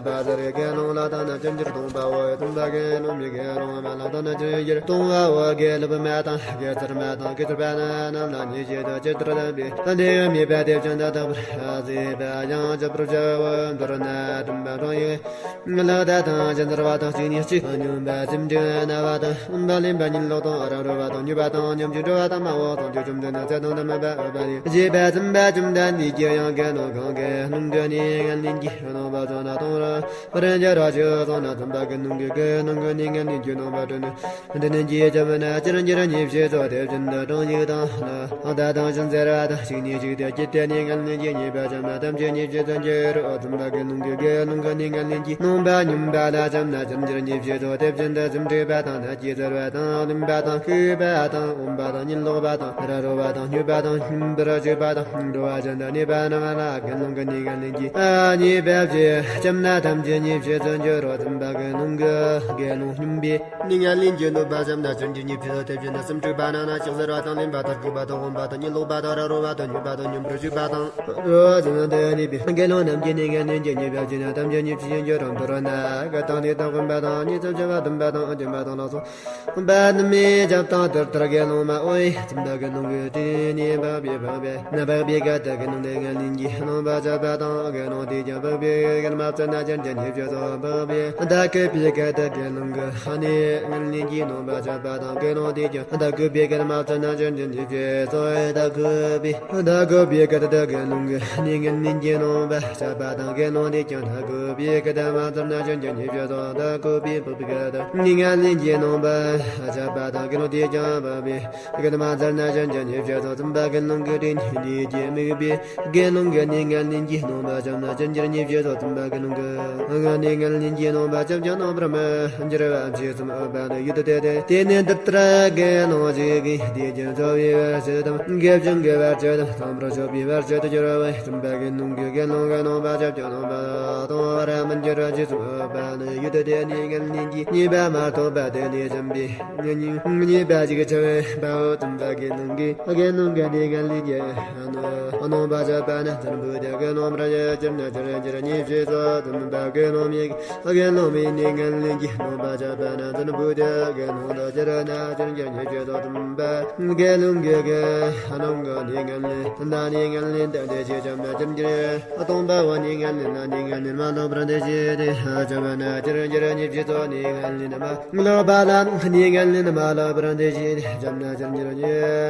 བ་ཟེར་བའི་དགེ་སློང་ལ་དག་ན་ཅིར་འགྱུར་གཏོང་བའོ། བཙུན་པ་དགེ་སློང་མའི་དགེ་སློང་མ་ལ་དག་ན་ཅིར་འགྱུར་གཏོང་བའོ། དགེ་ལུགས་མ་དང་དགེ་ཟུར་མ་དང་དགེ་ཟུར་པ་རྣམས་ལ་ཉེས་བྱས་སོ། ཇི་ལྟར་བསྟན་པའི་དེ་ཡང་མེད་པ་དེ་བཞིན་དུ་དག་པར་བྱེད་པ་ཡང་བྱེད་པར་བྱའོ། མདོར་ན་སྟོན་པ་འཕྲང་ཡིག་ལ་དག་དང་གཞན་གཟིར་བ་དང་གཅིག་ནས་གཅིག་སྙོམས་པ་སེམས་འགྲིག་ན་བ་དང་སྐོམ་པ་ལེན་པ་ཉིད་ལོག་དང་རབ་རོ་བ་དང་མྱོས་པ་དང་ཉམས་ཀྱིས་འགྲོ་བ་དང་སྨྲ་བ་དང་དུས་བཅོམ་ལྡན་འདས་ཚེ་དང་ལྡན་མིན་པ་འོད་པ་ལས་བཞེད་པ་བཙུན་པ་བཅོམ་ལྡན་འདས་ཀྱིས་ཡང་དགེ་སློང་གང་གི་ནང་གི་ནི་ངན་ལེན་གྱི་རྣམ་པ་བྱུང་ན་གཏོང་བར་འགྱུར་རོ་ཞེས་གསུངས་ན། བཙུན་པ་གི་ནང་གི་དགེ་སློང་གི་ནི་ངན་ལེན་གྱི་རྣམ་པ་དྲན་ནས། འདི་ནི་ ལེན་གྱི་བྱམས་ན་ཅིར་འགྱུར་ཉེས་བྱས་སོ། དེ་བཞིན་དུ་གྲོང་ཡུལ་དང་ནི་ལྷ་དང་བྱང་ཆུབ་སེམས་དཔའ་དང་ཞིང་ནས་ཞིག་སྟེ་སྐྱེ་སྟེ་ནི་ངན་ལེན་གྱི་ཉེས་པ་བྱམས་ན་ཐམས་ཅད་ཉེས་བྱས་སུ་འགྱུར་རོ། ཙམ་པ་དགེ་སློང་གི་དགེ་སློང་གི་ནི་ངན་ལེན་གྱི་ནོངས་པ་སྙོམས་པ་ལ་བྱམས་ན་ཅིར་འགྱུར་ཉེས་བྱས་སོ། དེ་བཞིན་དུ་སེམས་འཁྲུགས་པ་དང་ནད་ཀྱིས་གཟིར་བ་དང་གླེན་པ་དང་ལྐུགས་པ་དང་འོམ་པ་དང་གཉིད་ལོག་པ་དང་ར་རོ་བ་དང་སྨྱོ་བ་དང་སྙོམས་པར་ཞུགས་པ་དང་འགྲོ་བ་གཞན་དུ་གནས་པ་རྣམས་ལ་དགེ་སློང་གི་ནི་ངན་ལེན་གྱི་ཉེས་པ་བྱས་བྱམས་ན་ཐམས་ཅད་ཉེས་བྱས་སུ་འགྱུར་རོ། ཙམ་པ་དགེ་སློང་གི་དགེ་སློང་སྙོམས་པའི་ནི་ངན་ལེན་གྱི་ནོངས་པ་བྱམས་ན་ཅིར་འགྱུར་ཉེས་བྱས་སོ། དེ་བཞིན་དུ་སེམས་འཁྲུགས་པ་དང་ནད་ཀྱིས་གཟིར་བ་དང་གླེན་པ་དང་ལྐུགས་པ་དང་འོམ་པ་དང་གཉིད་ལོག་པ་དང་ར་རོ་བ་དང་སྨྱོ་བ་དང་སྙོམས་པར་ཞུགས་པ་དང་། རོ་ཙམ་དུ་གནས་པའི་དགེ་སློང་རྣམས་ཀྱི་ནི་ངན་ལེན་གྱི་ཉེས་པ་བྱས་ན་ཐམས་ཅད་ཉེས་བྱས་སུ་འགྱུར་རོ། མདོར་ན་རྒོད་དང་ནད་དང་རྐུན་པ་དང་ཉེས་ཚབས་ཆེ་བ་འདོན་པ་དང་འགྱོད་པ་དང་ལ་སོགས་པ་རྣམས་མི་རྒྱབ་དང་དེ་ལྟར་དགེ་སློང་མ་འོ། ཙམ་པ་དགེ་སློང་གི་དྲིན་ནི་འབག་པའི་འབག་པས་ན། འབག་པའི་སྐད་དུ་དགེ་སློང་གི་ངན་ལེན་གྱི་ནོངས་པ་བྱས་པ་དང་དགེ་སློང་དེས་ཀྱང་འབག་པའི་སྐད་མ་བཙིར་ན་ཅིར་འགྱུར་ཉེས་བྱས་སོ། འབག་པས་ད་གུས་པའི་སྐད་དུ་དགེ་སློང་གི་ནི་ངན་ལེན་གྱི་ནོངས་པ་བྱས་པ་དང་དགེ་སློང་དེས་ཀྱང་ད་གུས་པའི་སྐད་མ་བཙིར་ན་ཅིར་འགྱུར་ཉེས་བྱས་སོ། ད་གུས་པའི་ད་གུས་པའི་སྐད་དུ་དགེ་སློང་གི་ནི་ངན་ལེན་གྱི་ནོངས་པ་བྱས་པ་དང་དགེ་སློང་དེས་ཀྱང་ད་གུས་པའི་སྐད་མ་བཙིར་ན་ཅིར་འགྱུར་ཉེས་བྱས་སོ། ད་གུས་པའི་འབག་པའི་སྐད་དུ་ནི་ངན་ལེན་གྱི་ནོངས་པ་བྱས་པ་དང་དགེ་སློང་དེས་ཀྱང་འབག་པའི་སྐད་མ་བཙིར་ན་ཅིར་འགྱུར་ཉེས་བྱས་སོ། ཙམ་པ་དགེ་སློང་གི་དྲིན་ནི་དེས་དམིགས་པའི་དགེ་སློང་གི་ནི་ངན་ལེན་གྱི་ནོངས་པ་བྱས་ན་ཅིར་འགྱུར་ཉེས་བྱས་སོ། ཙམ་པ་དགེ་སློང་གི་ནི་ངན་ལེན་གྱི་ནོངས་པ་བྱས་ཀྱང་རྣམ་པར་མི་འགྱུར་བ་ཞེས་གསུངས་པ་ནི་ཡུལ་དུ་སྟེ། དེ་ནས་འདི་ལྟར་དགེ་སློང་ཞིག་གིས་དེ་ཀྱང་འཚོ་བའི་བར་ཆད་དང་དགེ་སྦྱོང་གི་བར་ཆད་དང་དང་པོར་སྤྱོད་པའི་བར་ཆད་དུ་གྱུར་པ་ཙམ་པ་དགེ་སློང་གི་དགེ་སློང་གི་ནོངས་པ་བྱས་ཀྱང་ནོངས་པ་གཏོང་བར་མི་འགྱུར་ཞེས་གསུངས་པ་ནི་ཡུལ་དུ་སྟེ། ནི་ངན་ལེན་གྱི་ཉེས་པ་མ་ཐོབ་པ་དེ་ལས་གཞན་པའི་ཉེས་པ་ཞིག་ཆེ་བའོ། ཙམ་པ་དགེ་སློང་གིས་དགེ་སློང་གི་ནི་ངན་ལེན་གྱི་ནོངས་པ་བྱས་པ་ན་འཛམ་བུ་དེ་དགེ་སློང་མར་ཡང་ཅིར་ན་ཅིར་འགྱུར་ཉེས་བྱས་སོ། ཙམ་པ་དགེ་སློང་མའི་དགེ་སློང་མའི་ནི་ངན་ལེན་གྱི་ནོངས་པ་བྱས་པ་ན་འཛམ་བུ་དེ་དགེ་སློང་དུ་ཅིར་ན་ཅིར་འགྱུར་ཉེས་བྱས་སོ། ཙམ་པ་དགེ་སློང་གི་དགེ་སློང་གི་ནི་ངན་ལེན་ད་ནི་ངན་ལེན་དང་དེ་བཞིན་བྱས་ན་ཅིར་འགྱུར། སྟོང་པའོ། ནི་ངན་ལེན་ན་ནི་ངན་ལེན་མ་ལོག་པར་དེ་བཞིན་དུ་བྱས་པ་ན་ཅིར་འགྱུར་ཉེས་བྱས་སོ། ནི་ངན་ལེན་མ་ལོག་པ་ལ་ནི་ངན་ལེན་མ་ལོག་པར་དེ་བཞིན་བྱས་ན་ཅིར་འགྱུར་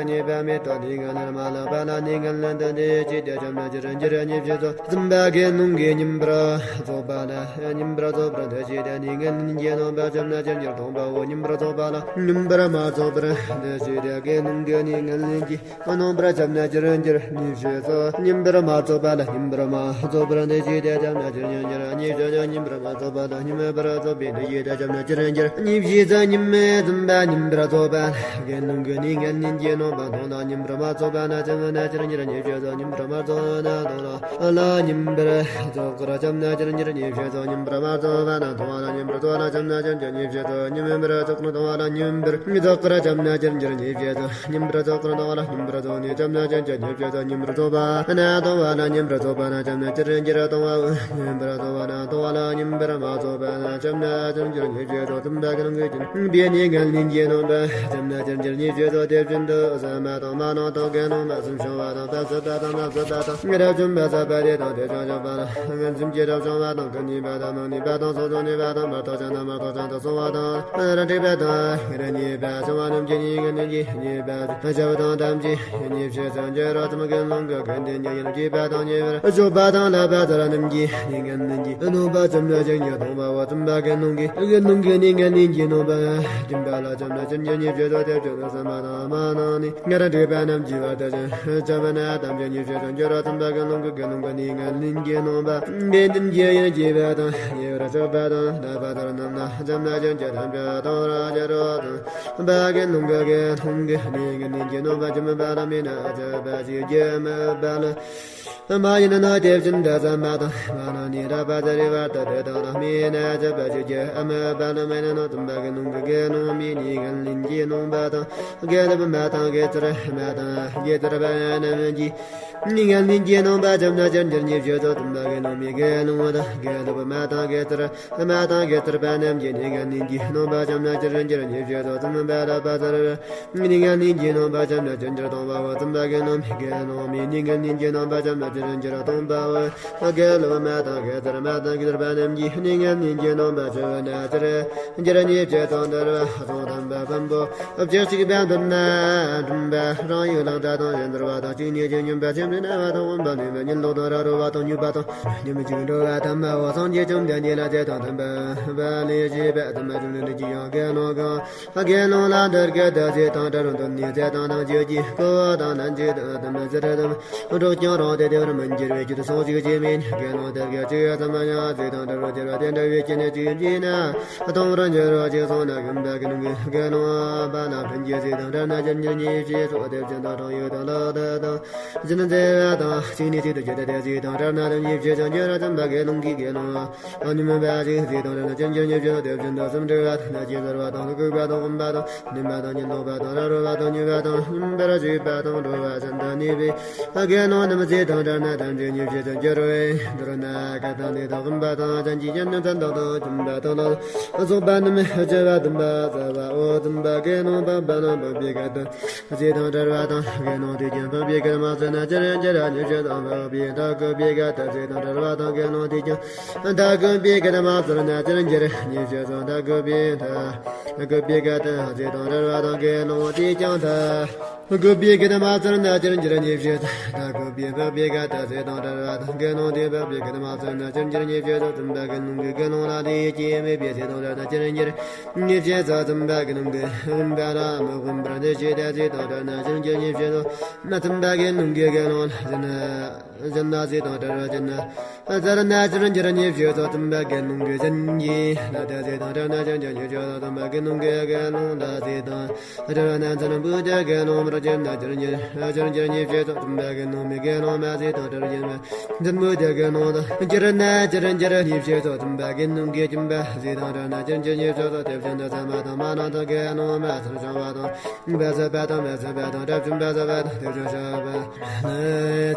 ཉེས་པ་མེད་དོ། ནི་ངན་ལེན་མ་ལོག་པ་ལ་ནི་ངན་ལེན་དང་དེ་བཞིན་དུ་བྱས་ན་ཅིར་འགྱུར་ཉེས་བྱས་སོ། ཙམ་པ་དགེ་སློང་གིས་སྙོམས་པར་རྫོགས་པ་ལ་སྙོམས་པར་རྫོགས་པར་དེ་བཞིན་དུ་ནི་ངན་ལེན་གྱི་ནོངས་པ་བྱས་ན་ཅིར་འགྱུར། སྟོང་པའོ། སྙོམས་པར་རྫོགས་པ་ལ་སྙོམས་པར་མ་རྫོགས་པར་དེ་བཞིན་དུ་དགེ་སློང་གི་ནི་ངན་ལེན་གྱི་ནོངས་པ་བྱས་ན་ཅིར་འགྱུར་ཉེས་བྱས་སོ། སྙོམས་པར་མ་རྫོགས་པ་ལ་སྙོམས་པར་མ་རྫོགས་པར་དེ་བཞིན་དུ་བྱས་ན་ཅིར་འགྱུར་ཉེས་བྱས་སོ། སྙོམས་པར་མ་རྫོགས་པ་ལ་སྙོམས་པར་རྫོགས་པའི་དེ་བཞིན་དུ་བྱས་ན་ཅིར་འགྱུར་ཉེས་བྱས་སོ། སྙོམས་པར་ཙམ་པ་སྙོམས་པར་རྫོགས་པ་ལ་དགེ་སློང་གི་ནི་ངན་ལེན་གྱི་ནོངས་པ་མཐོང་ལ་སྙོམས་པར་མ་རྫོགས་པ་ན་བྱས་ན་ཅིར་འགྱུར་ཉེས་བྱས་སོ། སྙོམས་པར་མ་རྫོགས་པ་ན་མཐོང་ལ་སྙོམས་པར་རྫོགས་པར་བྱས་ན་ཅིར་འགྱུར་ཉེས་བྱས་སོ། སྙོམས་པར་མ་རྫོགས་པ་ན་མཐོང་བ་ལ་སྙོམས་པར་རྫོགས་པ་ལ་བྱས་ན་ཅིར་འགྱུར་ཉེས་བྱས་སོ། སྙོམས་པར་རྫོགས་པར་མཐོང་བ་ལ་སྙོམས་པར་རྫོགས་པར་བྱས་ན་ཅིར་འགྱུར་ཉེས་བྱས་སོ། སྙོམས་པར་རྫོགས་པར་མཐོང་བ་ལ་སྙོམས་པར་རྫོགས་ནས་བྱས་ན་ཅིར་འགྱུར་ཉེས་བྱས་སོ། སྙོམས་པར་རྫོགས་པ་ན་མཐོང་བ་ལ་སྙོམས་པར་རྫོགས་པ་ན་བྱས་ན་ཅིར་འགྱུར་སྟོང་པའོ། སྙོམས་པར་རྫོགས་པ་ན་མཐོང་བ་ལ་སྙོམས་པར་མ་རྫོགས་པ་ན་བྱས་ན་ཅིར་འགྱུར་ཉེས་བྱས་སོ། ཙམ་པ་དགེ་སློང་གིས་སྙོམས་པའི་ནི་ངན་ལེན་གྱི་ནོངས་པ་བྱས་ན་ཅིར་འགྱུར་ཉེས་བྱས་སོ། དེ་བཞིན་དུ་ཟ་མ་དང་མ་ནིང་དང་དགེ་སློང་མ་གསུམ་བྱུང་བ་དང་། ཕ་བསད་པ་དང་མ་བསད་པ་དང་། རབ་བྱུང་མ་བསད་པ་རེ་དང་། དེ་བྱང་ཆུབ་པ་ལ་ངན་སེམས་ཀྱིས་རབ་བྱུང་བ་དང་། ཀུན་ཉེས་པ་དང་། མི་ནུས་པ་དང་། སྲོག་ཆགས་ནུས་པ་དང་། མ་ཐོགས་ཅན་དང་། མ་ཐོགས་ཅན་དུ་སོང་བ་དང་། རབ་འཁྲུགས་པ་དང་། རབ་ཉེས་པ་བྱུང་བ་རྣམས་ཀྱི་ནི་ངན་ལེན་གྱི་ཉེས་པ་བྱས་པ་དང་། ཐམས་ཅད་ཉེས་བྱས་སུ་འགྱུར་རོ། ཙམ་དགེ་སློང་གི་ཀུན་ལྡན་གྱི་ཡིད་བསྐྱེད་པ་དང་། ཉེ་བར་སྤྱོད་པ་དང་། བསླབ་པ་ལྟར་རྣམས་ཀྱི་ནི་ངན་ལེན་གྱི་ནོངས་པ་བྱས་ན་ཅིར་འགྱུར་སྟོང་པའོ། ཙམ་པ་དགེ་སློང་གིས་དགེ་སློང་གི་ནི་ངན་ལེན་གྱི་ནོངས་པ་སྦྱིན་པ་ལ་བྱས་ན་ཅིར་འགྱུར་ཉེས་བྱས་སོ། དེ་བཞིན་དུ་ཟ་མ་དང་མ་ནིང་ནི་རབ་འཁྲུགས་པ་རྣམས་ཀྱི་བར་དུ་བྱས་པ་ན་ཐམས་ཅད་ཉེས་བྱས་སུ་འགྱུར་རོ། ཙམ་པ་དགེ་སློང་གིས་དགེ་སློང་གི་ནི་ངན་ལེན་གྱི་ནོངས་པ་ཀུན་ལྡན་གྱི་ཡིད་བསྐྱེད་པ་དང་། ཉེ་བར་སྤྱོད་པ་དང་། བསླབ་པ་ལྟར་རྣམས་ལ་བྱས་ན་ཅིར་འགྱུར་ཐམས་ཅད་སྟོང་པར་འགྱུར་རོ། ཙམ་པ་དགེ་སློང་གིས་དགེ་སློང་གི་ནི་ངན་ལེན་གྱི་ནོངས་པ་སྦྱིན་པ་ལ་སྨིན་ན་ཅིག་པ་ཞིག་སྐྱེ་མི་འབད་ལ། མ་ཡིན་ནོ། དེ་བཞིན་དུ་ཟ་མ་དང་མ་ནིང་ནི་རབ་བ་ཚར་བའི་བར་དུ་དེ་དག་ལ་སྨིན་ན་ཅིག་པ་ཞིག་སྐྱེ་མི་འབད་ལ། མ་ཡིན་ནོ། ཙམ་པ་དགེ་སློང་གིས་དགེ་སློང་མའི་ནི་ངན་ལེན་གྱི་ནོངས་པ་དང་། དགེ་ལེགས་མ་དང་དགེ་ཚུལ་མ་དང་དགེ་ཚུལ་པ་རྣམས་ཀྱི་ནི་ངན་ལེན་གྱི་ནོངས་པ་བྱས་ན་ཅིར་འགྱུར་ཉེས་བྱས་སོ། ཙམ་པ་དགེ་སློང་མའི་དགེ་སློང་དང་དགེ་ལེགས་མ་དང་དགེ་ཚུལ་མ་དང་དགེ་ཚུལ་པ་རྣམས་ཀྱི་ནི་ངན་ལེན་གྱི་ནོངས་པ་བྱས་ན་ཅིར་འགྱུར་ཉེས་བྱས་སོ། ཙམ་པ་བསླབ་པ་ལྟར་ནི་ངན་ལེན་གྱི་ནོངས་པ་བྱས་ན་ཅིར་འགྱུར་སྟོང་པའོ། ཙམ་པ་དགེ་སློང་མའི་དགེ་སློང་མའི་ནི་ངན་ལེན་གྱི་ནོངས་པ་བྱས་ན་ཅིར་འགྱུར་སྟོང་པའོ། དགེ་ལེགས་མ་དང་དགེ་ཚུལ་མ་དང་དགེ་ཚུལ་པ་རྣམས་ཀྱི་ནི་ངན་ལེན་གྱི་ནོངས་པ་བྱས་ན་ཅིར་འགྱུར་ཉེས་བྱས་སོ། འདུལ་བ་སོ་ཐམ་པ་བམ་པོ་བཅུ་གཅིག་པ་མདོར་ན་འགྲིམ་པ་རང་ཡུལ་ལ་ལྟ་དང་ཡང་འདུལ་བ་དང་གཅིག་ཉིད་ཀྱི་སྙོམས་པ་ཆེན་ རིག་གནས་པ་དང་དབེན་པ་ནས་ཉིན་ལོག་དང་ར་རོ་བ་དང་ཉུལ་བ་དང་ཉི་མ་གཅིག་འགྲོ་བ་དམ་པའོ། སངས་རྒྱས་བཅོམ་ལྡན་འདས་ལ་ཚེ་དང་ལྡན་པ་ལས་བྱེད་པ་དམ་པ་བཅོམ་ལྡན་འདས་ཀྱིས་ཡང་དགེ་སློང་གང་དགེ་སློང་ལ་འདི་སྐད་དུ། ཚེ་དང་བྲལ་བར་འདོད་ནས། ཚེ་དང་ལྡན་གྱུར་ཅིག །ཀོ་བ་དང་ལྡན་གྱུར་ཏོ། དམ་པའི་ཚུལ་ཁྲིམས་སྒྲོགས་ཀྱང་རུང་སྟེ། དེ་བར་མི་འགྱུར་བའི་རྒྱུ་དེ་སོགས་གཅིག་ཀྱང་མེད་ན། དགེ་སློང་དེ་སྐད་ཅིག་ཙམ་ཡང་ཚེ་དང་བྲལ་བར་གྱུར་པ་དེ་འདྲ་བའི་རྐྱེན་ནི་གཅིག་ཀྱང་མེད་ན་སྟོང་པར་འགྱུར་རོ། ཅེས་གསུངས་ན། དགོན་པ་དགེ་སློང་གིས་དགེ་སློང་པ་ལ་ཕན་གྱི་ཚེ་དང་བྲལ་ན་ཅི་འགྱུར་ཉེས་བྱས་སོ། དེ་བཞིན་དུ་གྲོང་ཡུལ་དང་ལག་ཏུ་དང་། སྦྱིན་བདེ་བ་དང་གཅིག་ནས་གཅིག་ཏུ་སྐྱེ་སྟེ། དེ་ཚེ་དང་བྲལ་ན་དེ་ཉེས་བྱས་སུ་འགྱུར་རོ། དམ་པ་དགེ་སློང་གིས་དགེ་སློང་ཉོན་མོངས་པ་ཞིག་ཚེ་དང་བྲལ་ན་ཅི་འགྱུར་ཉེས་བྱས་སོ། དེ་བཞིན་དུ་སུམ་འདྲེས་པ་དང་ནི་སྐྱེས་ཚོར་བ་དང་ལྐུགས་པ་དང་དབེན་པ་དང་ནུས་པ་དང་ཉོན་མོངས་པ་དང་ར་རོ་བ་དང་ཉུལ་བ་དང་སྙོམས་པར་ཞུགས་པ་དང་འགྲོ་བ་གཞན་དུ་གནས་པའི་དགེ་སློང་རྣམས་ཚེ་དང་བྲལ་ན་ཐམས་ཅད་ཉེས་བྱས་སུ་འགྱུར་རོ། མདོར་ན་ཁ་དང་ལུས་དང་དབེན་པ་དང་ཅན་གྱི་ཡན་ནི་མཚན་རྟགས་དང་བཅོམ་པ་དང་ལ་སོགས་པ་རྣམས་སྤྱི་བ་བསྟན་པ་རྩ་བའོ། དམ་པ་དགེ་སློང་ཕམ་པ་རྣམས་ཕམ་པའི་སྐད་དུ། ཚེ་དང་བྲལ་བ་དང་དགེ་སློང་དེས་ཀྱང་ཕམ་པའི་སྐད་མ་ཟེར་ན་ཅི་རུང་འགྱུར་རོ། ཉེས་བྱས་སོ། ཕམ་པའི་མཐའ་འཁོབ་པའི་སྐད་དུ། ཚེ་དང་བྲལ་བ་དང་དགེ་སློང་དེས་ཀྱང་མཐའ་འཁོབ་པའི་སྐད་མ་ཟེར་ན་ཅི་རུང་འགྱུར་རོ། ཉེས་བྱས་སོ། མཐའ་འཁོབ་པའི་མཐའ་འཁོབ་པའི་སྐད་དུ། ཚེ་དང་བྲལ་བ་དང་དགེ་སློང་དེས་ཀྱང་མཐའ་འཁོབ་པའི་སྐད་མ་ཟེར་ན་ཅི་རུང་འགྱུར་རོ། ཉེས་བྱས་སོ། མཐའ་འཁོབ་པའི་ཕམ་པའི་སྐད་དུ། ཚེ་དང་བྲལ་བ་དང་དགེ་སློང་དེས་ཕམ་པའི་སྐད་མ་ཟེར་ན་ཅི་རུང་འགྱུར་རོ། ཉེས་བྱས་སོ། དམ་པ་དགེ་སློང་གིས་དགེ་སློང་ལ་དེ་ཡིད་ཀྱིས་དམིགས་པའི་ཚེ་དང་བྲལ་ན་ཅི་རུང་འགྱུར་རོ། ཉེས་བྱས་སོ། དམ་པ་དགེ་སློང་གིས་དབེན་པ་ལ་མི་དབེན་པར་འདུ་ཤེས་ཏེ། ཚེ་དང་བྲལ་ན་ཅི་རུང་འགྱུར་རོ། ཉེས་བྱས་སོ། དམ་པ་དགེ་སློང་གིས་དགེ་སློང་ལ་གཞན་གཞན་ལ་ཚེ་དང་བྲལ་བར་གཞན་ལ་ཟེར་ན་ཅི་རུང་འགྱུར་རོ། ཉེས་བྱས་སོ། དམ་པ་དགེ་སློང་གིས་གཞན་གྱི་ལ་དེ་ཚེ་དང་བྲལ་ན་ཅི་རུང་འགྱུར་རོ། ཉེས་བྱས་སོ། དམ་པ་དགེ་སློང་གིས་དགེ་སློང་ལ་ཚེ་དང་བྲལ་བ་ན་འཛིན་པའི་དགེ་སློང་མར་གྱུར་ན་ཅི་རུང་འགྱུར་རོ། ཅི་རུང་འགྱུར་རོ། ཉེས་བྱས་སོ། དམ་པ་དགེ་སློང་མའི་དགེ་སློང་མ་ཚེ་དང་བྲལ་བར་གྱུར་པ་འཛིན་པའི་དགེ་སློང་དུ་གྱུར་ན་ཅི་རུང་འགྱུར་རོ། ཉེས་བྱས་སོ། དམ་པ་དགེ་སློང་གིས་སྦྱིན་པ་ཚེ་དང་བྲལ་ན་ཅི་རུང་འགྱུར་རོ། ཉེས་བྱས་སོ། དེ་བཞིན་དུ་བསམ་པ་དང་མ་བསླངས་དང་དགེ་སློང་མ་ཚུལ་བྱུང་བ་དང་བ་ཟད་པ་དང་མ་ཟད་པ་དང་དགྲ་བཅོམ་པ་ཟད་པ་དང་དེ་བཞིན་གཤེགས་པ་ལ་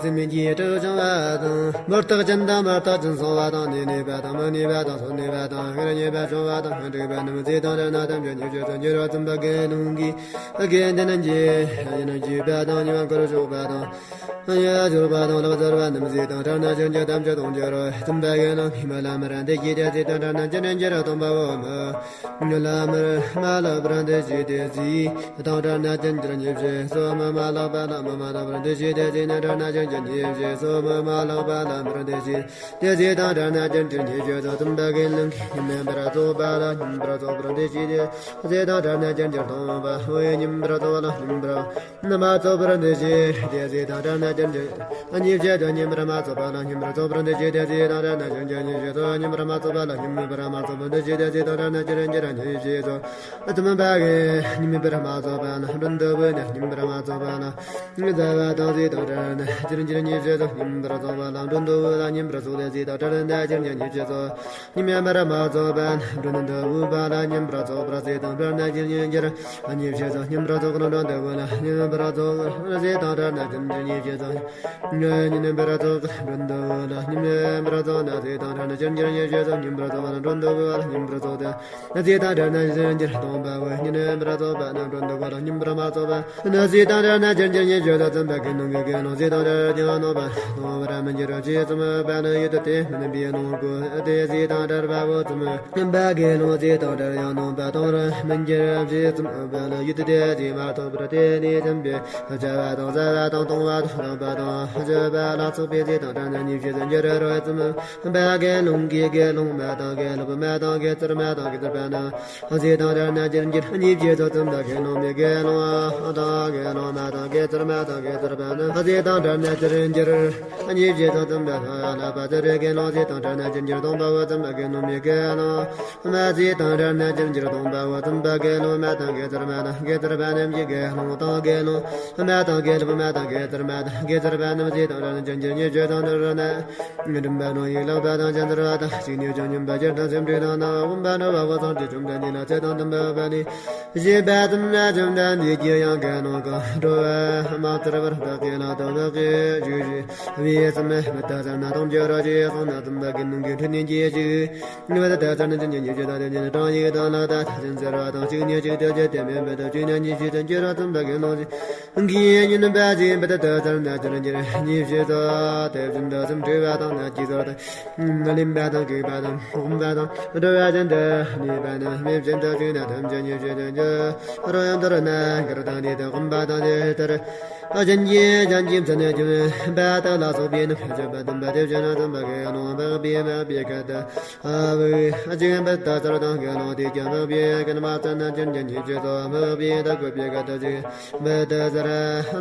སེམས་ཀྱི་སྤྲོ་བྱུང་བ་དང་། མི་རྟག་ཅན་དང་མ་རྟག་ཅན་སོང་བ་དང་ནི་གནས་པ་དང་མི་གནས་པ་དང་སོ་གནས་པ་དང་སྔར་ཉེས་པ་བྱུང་བ་དང་སྔར་འགྲིག་པ་རྣམས་ཚེ་དང་བྲལ་ན་ཐམས་ཅད་ཉེས་བྱས་སོ། འགྱུར་རོ། དམ་པ་དགེ་སློང་གིས་དགེ་འདུན་གྱི་ཡིན་བརྗོད་པ་དང་ཉེ་བར་འཁོར་ཞོག་པ་དང་ཡ་འཇུག་པ་དང་ལོག་ཟེར་བ་རྣམས་ཚེ་དང་བྲལ་ན་ཅི་རུང་འགྱུར་རོ། ཐམས་ཅད་དུ་འགྱུར་རོ། དམ་པ་དགེ་སློང་གིས་མི་ལ་མར་འདི་སྐྱེས་ཏེ་ཚེ་དང་བྲལ་ན་ཅི་རུང་འགྱུར་རོ། སྟོང་པའོ། མི་ལ་མར་མ་ལགས་པར་འདི་སྐྱེས་ཏེ་ཚེ་དང་བྲལ་ན་ཅི་རུང་འགྱུར་རོ། ཉེས་བྱས་སོ། མི་མ་ལགས་པ་ལ་མི་མ་ལགས་པར་འདི་སྐྱེས་ཏེ་ཚེ་དང་བྲལ་ན་ཅི་རུང་འགྱུར་རོ། ཉེས་བྱས་སོ། མི་མ་ལགས་པ་ལ་མར་འདི་སྐྱེས་ཏེ་ཚེ་དང་བྲལ་ན་ཅི་རུང་འགྱུར་རོ། ཉེས་བྱས་སོ། དམ་པ་དགེ་སློང་གིས་སྙོམས་པར་རྫོགས་པ་ལ་སྙོམས་པར་རྫོགས་པར་འདི་སྐྱེས་ཏེ་ཚེ་དང་བྲལ་ན་ཅི་རུང་འགྱུར་རོ། སྟོང་པའོ། སྙོམས་པར་རྫོགས་པ་ལ་སྙོམས་པར་མ་རྫོགས་པར་འདི་སྐྱེས་ཏེ་ཚེ་དང་བྲལ་ན་ཅི་རུང་འགྱུར་རོ། ཉེས་བྱས་སོ། སྙོམས་པར་མ་རྫོགས་པ་ལ་སྙོམས་པར་རྫོགས་པར་འདི་སྐྱེས་ཏེ་ཚེ་དང་བྲལ་ན་ཅི་རུང་འགྱུར་རོ། ཉེས་བྱས་སོ། སྙོམས་པར་མ་རྫོགས་པ་ལ་སྙོམས་པར་མ་རྫོགས་པར་འདི་སྐྱེས་ཏེ་ཚེ་དང་བྲལ་ན་ཅི་རུང་འགྱུར་རོ། ཉེས་བྱས་སོ། དམ་པ་གིས་སྙོམས་པར་མ་རྫོགས་པ་ལ་མགྲོན་དུ་བོས་ན་སྙོམས་པར་མ་རྫོགས་པ་ལ་ཟ་བ་དང་ཚེ་དང་བྲལ་ན་ཅི་རུང་འགྱུར་རོ། ཉེས་བྱས་སོ། སྙོམས་པར་རྫོགས་པ་ལ་མགྲོན་དུ་བོས་ལ་སྙོམས་པར་རྫོགས་ཏེ་ཚེ་དང་བྲལ་ན་ཅི་རུང་འགྱུར་རོ། ཉེས་བྱས་སོ། སྙོམས་པར་མ་རྫོགས་པ་ལ་མགྲོན་དུ་བོས་པ་ལ་སྙོམས་པར་རྫོགས་པ་ཚེ་དང་བྲལ་ན་ཅི་རུང་འགྱུར་རོ། ཉེས་བྱས་སོ། སྙོམས་པར་རྫོགས་པ་ལ་མགྲོན་དུ་བོས་ལ་སྙོམས་པར་རྫོགས་པ་ཚེ་དང་བྲལ་ན་ཅི་རུང་འགྱུར་རོ། ཉེས་བྱས་སོ། སྙོམས་པར་རྫོགས་པ་ལ་མགྲོན་དུ་བོས་ལ་སྙོམས་པར་རྫོགས་ན་ཚེ་དང་བྲལ་ན་ཅི་རུང་འགྱུར་རོ། ཉེས་བྱས་སོ། སྙོམས་པར་རྫོགས་པ་ལ་མགྲོན་དུ་བོས་ལ་སྙོམས་པར་རྫོགས་ཏེ་ཚེ་དང་བྲལ་ན་ཅི་རུང་འགྱུར་རོ། སྟོང་པའོ། སྙོམས་པར་རྫོགས་པ་ལ་མགྲོན་དུ་བོས་ལ་སྙོམས་པར་མ་རྫོགས་པ་ན་ཚེ་དང་བྲལ་ན་ཅི་རུང་འགྱུར་རོ། ཉེས་བྱས་སོ། དམ་པ་དགེ་སློང་གིས་དགེ་སློང་ཚེ་དང་བྲལ་ཡང་ནོངས་པ་གཏོང་བར་མི་འགྱུར་རོ། ཅེས་གསུངས་པ་ལ་ཡུལ་དུ་དེ་སྨོན་པའི་ལུང་བཀོད་དེ་ཚེ་དང་བྲལ་བའོ། དམ་པ་དགེ་སློང་ཚེ་དང་བྲལ་ཡང་ནོངས་པ་གཏོང་བར་མི་འགྱུར་རོ། ཅེས་གསུངས་པ་ལ་ཡུལ་དུ་དེ་ཚེ་མ་ཐོབ་པར་དེ་ནས་འཛིན་པའི་བྱ་བ་དང་ཟ་བ་དང་གཏོང་བ་དང་རེག་པ་དང་སྤྱོད་པ་ལ་སོགས་པའི་ཚེ་དང་བྲལ་ན་ཉེས་བྱས་སུ་འགྱུར་རོ། དམ་པ་དགེ་སློང་གིས་དགེ་སློང་མ་དང་དགེ་སློང་མ་དང་དགེ་ཚུལ་མ་དང་དགེ་ཚུལ་མ་རྣམས་ཚེ་དང་བྲལ་ན་ཅི་རུང་འགྱུར་རོ། ཉེས་བྱས་སོ། དམ་པ་དགེ་སློང་མའི་དགེ་སློང་དང་དགེ་སློང་མ་དང་དགེ་ཚུལ་མ་དང་དགེ་ཚུལ་མ་རྣམས་ཚེ་དང་བྲལ་ན་ཅི་རུང་འགྱུར་རོ། ཉེས་བྱས་སོ། དམ་པ་ལྷ་ལ་བ་ཙ་རའི་དགེ་སློང་ཚེ་དང་བྲལ་ན་ཅི་རུང་འགྱུར་རོ། སྟོང་པའོ། དམ་པ་དགེ་སློང་མའི་དགེ་སློང་མ་ཚེ་དང་བྲལ་ན་ཅི་རུང་འགྱུར་རོ། སྟོང་པའོ། དམ་པ་དགེ་སློང་མ་དང་དགེ་ཚུལ་མ་དང་དགེ་ཚུལ་མ་རྣམས་ཀྱི་དགེ་སློང་དང་དགེ་སློང་མ་དང་དགེ་སློང་མ་དང་དགེ་ཚུལ་མ་དང་དགེ་ཚུལ་མ་རྣམས་ཚེ་དང་བྲལ་ན་ཅི་རུང་འགྱུར་རོ། ཉེས་བྱས་སོ། མདོར་ན། མགྲིན་པ་ནང་ཡིད་ལོག་པ་དང་སྤྱན་འཛེར་བ་དང་གཅིག་ནས་ཀྱང་སྙོམས་པར་གྱུར་ཏེ་སེམས་འཁྲུལ་དང་སྣང་བ་སྒོམ་པ་འགྲོ་བའོ། སངས་རྒྱས་བཅོམ་ལྡན་འདས་ལ་ཚེ་དང་ལྡན་པ་བ་ནི་བཞེད་པ་ཙམ་ན་བཅོམ་ལྡན་འདས་ཀྱིས་ཡང་དགེ་སློང་གང་འགྲོ་བ་མ་བཙལ་བར་བདག་གི་ལག་ཏུ་བདག་གིས་ཞུས་ཞུས་པའི་ཙམ་མི་བཏབ་ཟེར་ན་ཐམས་ཅད་རོ། ཅེས་གསུངས་ན། དམ་པ་དགེ་སློང་གིས་འཁྲུལ་ནས་གྱིས་ཤིག་མི་བཏབ་ཟེར་ན་ཅི་ཉིད་ཉིད་ཀྱི་བདག་དེ་ཉིད་གྲངས་ཡིག་དང་ལག་ཏུ་སྤྱན་འཛེར་བ་དང་གཅིག་ནས་གཅིག་ཏུ་བྱས་ཏེ་མེད་པར་དུ་གཅིག་ནས་གཉིས་ཀྱི་དོན་གྱི་རོ། དམ་པ་དགེ་སློང་གིས་ཉན་པ་ཅིག་མི་བཏབ་ཟེར་ན་ཅི་རུང་འགྱུར་རོ། ཉེས་བྱས་སོ། དེ་བཞིན་དུ་སེམས་འཁྲུལ་བ་དང་ནད་ཀྱི་སོ་དང་གླེན་པ་དང་སྐེག་པ་དང་སྐོམ་པ་དང་འགྲོ་བ་གཞན་དུ་གནས་པ་རྣམས་མི་བཞིན་དུ་བྱུང་ན་ཐམས་ཅད་ཉེས་བྱས་སུ་འགྱུར་རོ། མདོར་ན་མགར་དང་ནས་དང་སྐོམ་པ་དང་དེ་ལྟར། ཨ་ཅན་གྱི་ཅན་གྱི་མཚན་ནས་ཀྱང་བ་དང་ལ་སོགས་པའི་ནམ་ཞིག་པ་དམ་པ་དེ་བཞིན་དུ་དམ་པ་གི་ནང་འཕགས་པའི་འཕགས་པའི་ཁ་ཏ། ཨ་བུ་ཨ་ཅིག་བུ་ཏ་ཙར་དང་དགེ་སློང་དེ་ཀྱང་འཕགས་པའི་ཀརྨ་ཙར་ན་ཅན་གྱི་ཉེ་ཤེས་སོ། འཕགས་པའི་ད་གོ་པའི་ཁ་ཏ་ཅིག་བུ་ཏ་ཙར་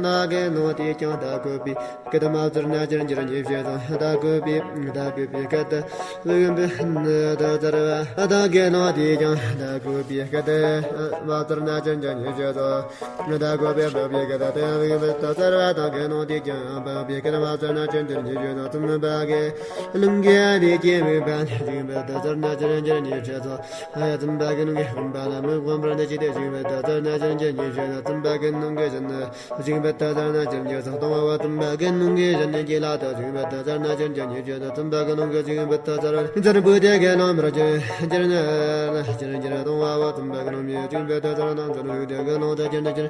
ན་དགེ་སློང་དེ་ཀྱང་ད་གོ་པའི་ཀརྨ་ཙར་ན་ཅན་གྱི་ཉེ་ཤེས་སོ། ད་གོ་པའི་ད་གོ་པའི་ཁ་ཏ་བུ་ཏ་ཙར་བ་ད་དགེ་སློང་དེ་ཀྱང་ད་གོ་པའི་ཁ་ཏ་མ་ཙར་ན་ཅན་གྱི་ཉེ་ཤེས་སོ། ད་གོ་པའི་འཕགས་པའི་ཁ་ཏ་དེ་བུ་ཏ་ཙར་བ་དང་དགེ་སློང་དེ་ཀྱང་འཕགས་པའི་ཀརྨ་ཙར་ན་ཅན་གྱི་ཉེ་ཤེས་སོ། ཙམ་པ་གི་ལུང་གི་དེ་ཀྱི་བུ་པ་ན་ཅིག་བུ་ཏ་ཙར་ན་ཅན་གྱི་ཉེ་ཤེས་སོ། ཙམ་པ་གི་ལུང་གི་དགོན་པ་ལ་མི་དགོན་པར་འདི་ཅི་སྟེ་ཅིག་བུ་ཏ་ཙར་ན་ཅན་གྱི་ཉེ་ཤེས་སོ། ཙམ་པ་གི་ལུང་གི་གཞན་ནི་ཅིག་བུ་ཏ་ཙར་ན་ཅན་གྱི་སོ། སྟོང་པ་བ་ཙམ་པ་གི་ལུང་གི་གཞན་ནི་ཅིག་ལ་ཏ་ཅིག་བུ་ཏ་ཙར་ན་ཅན་གྱི་ཉེ་ཤེས་སོ། ཙམ་པ་གི་ལུང་གི་ཅིག་བུ་ཏ་ཙར་ན་ཙར་བུ་དེ་གི་ལུང་མར་ཅན་ཅན་ཅན་ཅན་སྟོང་པ་བ་ཙམ་པ་གི་ལུང་མི་ཅིག་བུ་ཏ་ཙར་ན་ཙར་བུ་དེ་གི་ལུང་ཏ་ཅན་ཅན་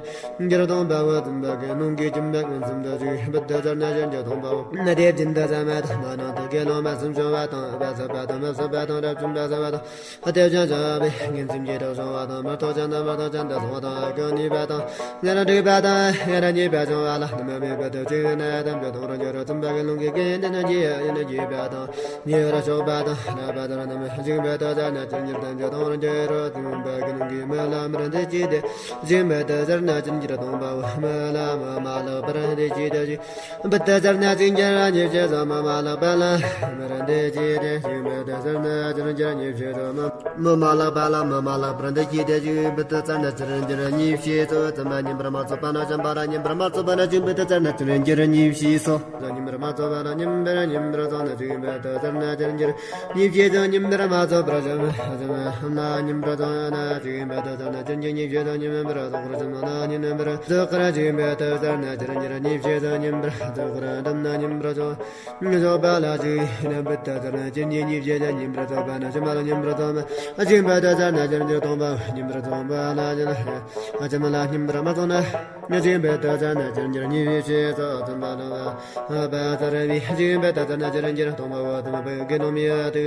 ཅན་སྟོང་པ་བ་ཙམ་པ་གི་ལུང་གི་ཅན་པ་གི་ཙམ་ཏ་ཅིག་བུ་ཏ་ཙར་ན་ཅན་གྱི་སྟོང་པ་བ་ན་དེ་བཞིན་དུ་ས་མ་ཐ་མ་ནང་དུ་དགེ་སློང་མ་གསུམ་བྱུང་བ་དང་བ་ས་པ་དང་མ་ས་པ་དང་རབ་བྱུང་བ་ས་པ་དང་། ཨ་ཏེ་བྱང་ཆུབ་པའི་ངན་སེམས་ཀྱི་རབ་བྱུང་བ་དང་མ་རྟོགས་ཅན་དང་མ་རྟོགས་ཅན་དུ་སོང་བ་དང་ཨ་ཀུན་ནུས་པ་དང་ངན་ར་འགྲིག་པ་དང་ངན་ར་ཉེས་པ་བྱུང་བ་ལ་ནི་མ་མེད་པ་དུ་ཅིག་ཡོད་ན་ཡ་དམ་པའི་དོན་རང་རྒྱུད་རུ་ཙམ་པ་གི་ལུང་གི་རྒྱན་དེ་ནི་རྒྱས་ཡིན་ན་རྒྱས་པ་དང་ཉེ་ར་ཆོག་པ་དང་ར་པ་དང་ར་ནི་མི་འཇིག་པའི་དུ་ཅན་ན་ཅན་གྱི་དམ་པའི་དོན་རང་རྒྱུད་རུ་ཙམ་པ་གི་ལུང་གི་མི་ལ་མི་ར་འདི་ཅི་སྟེ་འཇིག་པའི་དུ་ཅན་ན་ཅན་གྱི་སྟོང་པ་བོ་མི་ལ་མི་མ་ལག་པར་འདི་ཅི་སྟེ་ཅི། བུ་ཏ་ཙར་ན་ཅན་གྱི་ཉེ་ཤེས་སོ། མི་མ་ལག་པ་ལ་མི་ར་འདི་ཅི་སྟེ་ཅི། བུ་ཏ་ཙར་ན་ཅན་གྱི་ཉེ་ཤེས་སོ། མི་མ་ལག་པ་ལ་མི་མ་ལག་པར་འདི་ཅི་སྟེ་ཅི། བུ་ཏ་ཙར་ན་ཅན་གྱི་ཉེ་ཤེས་སོ། ཙམ་པ་ཉིན་པར་མ་རྫོགས་པ་ན་ཙམ་པ་ལ་ཉིན་པར་མ་རྫོགས་པ་ན་ཅིག་བུ་ཏ་ཙར་ན་ཅན་གྱི་ཉེ་ཤེས་སོ། ཉིན་པར་མ་རྫོགས་པ་ལ་ཉིན་པར་ཉིན་པར་རྫོགས་ན་ཅིག་བུ་ཏ་ཙར་ན་ཅན་གྱི་ཉེ་ཤེས་སོ། ཉིན་པར་མ་རྫོགས་པར་ཙམ་ཙམ་ན་ཉིན་པར་རྫོགས་ན་ཅིག་བུ་ཏ་ཙར་ན་ཅན་གྱི་ཉེ་ཤེས་སོ། ཉིན་པར་རྫོགས་པར་ཙམ་ན་ཉིན་པར་རྫོགས་པར་ཅིག་བུ་ཏ་ཙར་ན་ཅན་གྱི་ཉེ་ཤེས་སོ། ཉིན་པར་རྫོགས་པར་ཙམ་ན་ཉིན་པར་རྫོགས་རྫོགས་པ་ལ་ཅིག་ཡིན་ན་བུ་ཏ་ཙར་ན་ཅན་གྱི་ཉེ་ཤེས་སོ། ཉིན་པར་རྫོགས་པ་ན་ཅིག་མ་ལ་ཉིན་པར་རྫོགས་ན་ཅིག་བུ་ཏ་ཙར་ན་ཅན་གྱི་སྟོང་པ་ཉིན་པར་རྫོགས་པ་ལ་ཅིག་ཅིག་མ་ལ་ཉིན་པར་མ་རྫོགས་ན། ཅིག་བུ་ཏ་ཙར་ན་ཅན་གྱི་ཉེ་ཤེས་སོ། ཙམ་པ་ལ་བ་ཙར་བི་ཅིག་བུ་ཏ་ཙར་ན་ཅན་གྱི་སྟོང་པ་བོ་དམ་པ་དགེ་སློང་མི་ཡ་དུ།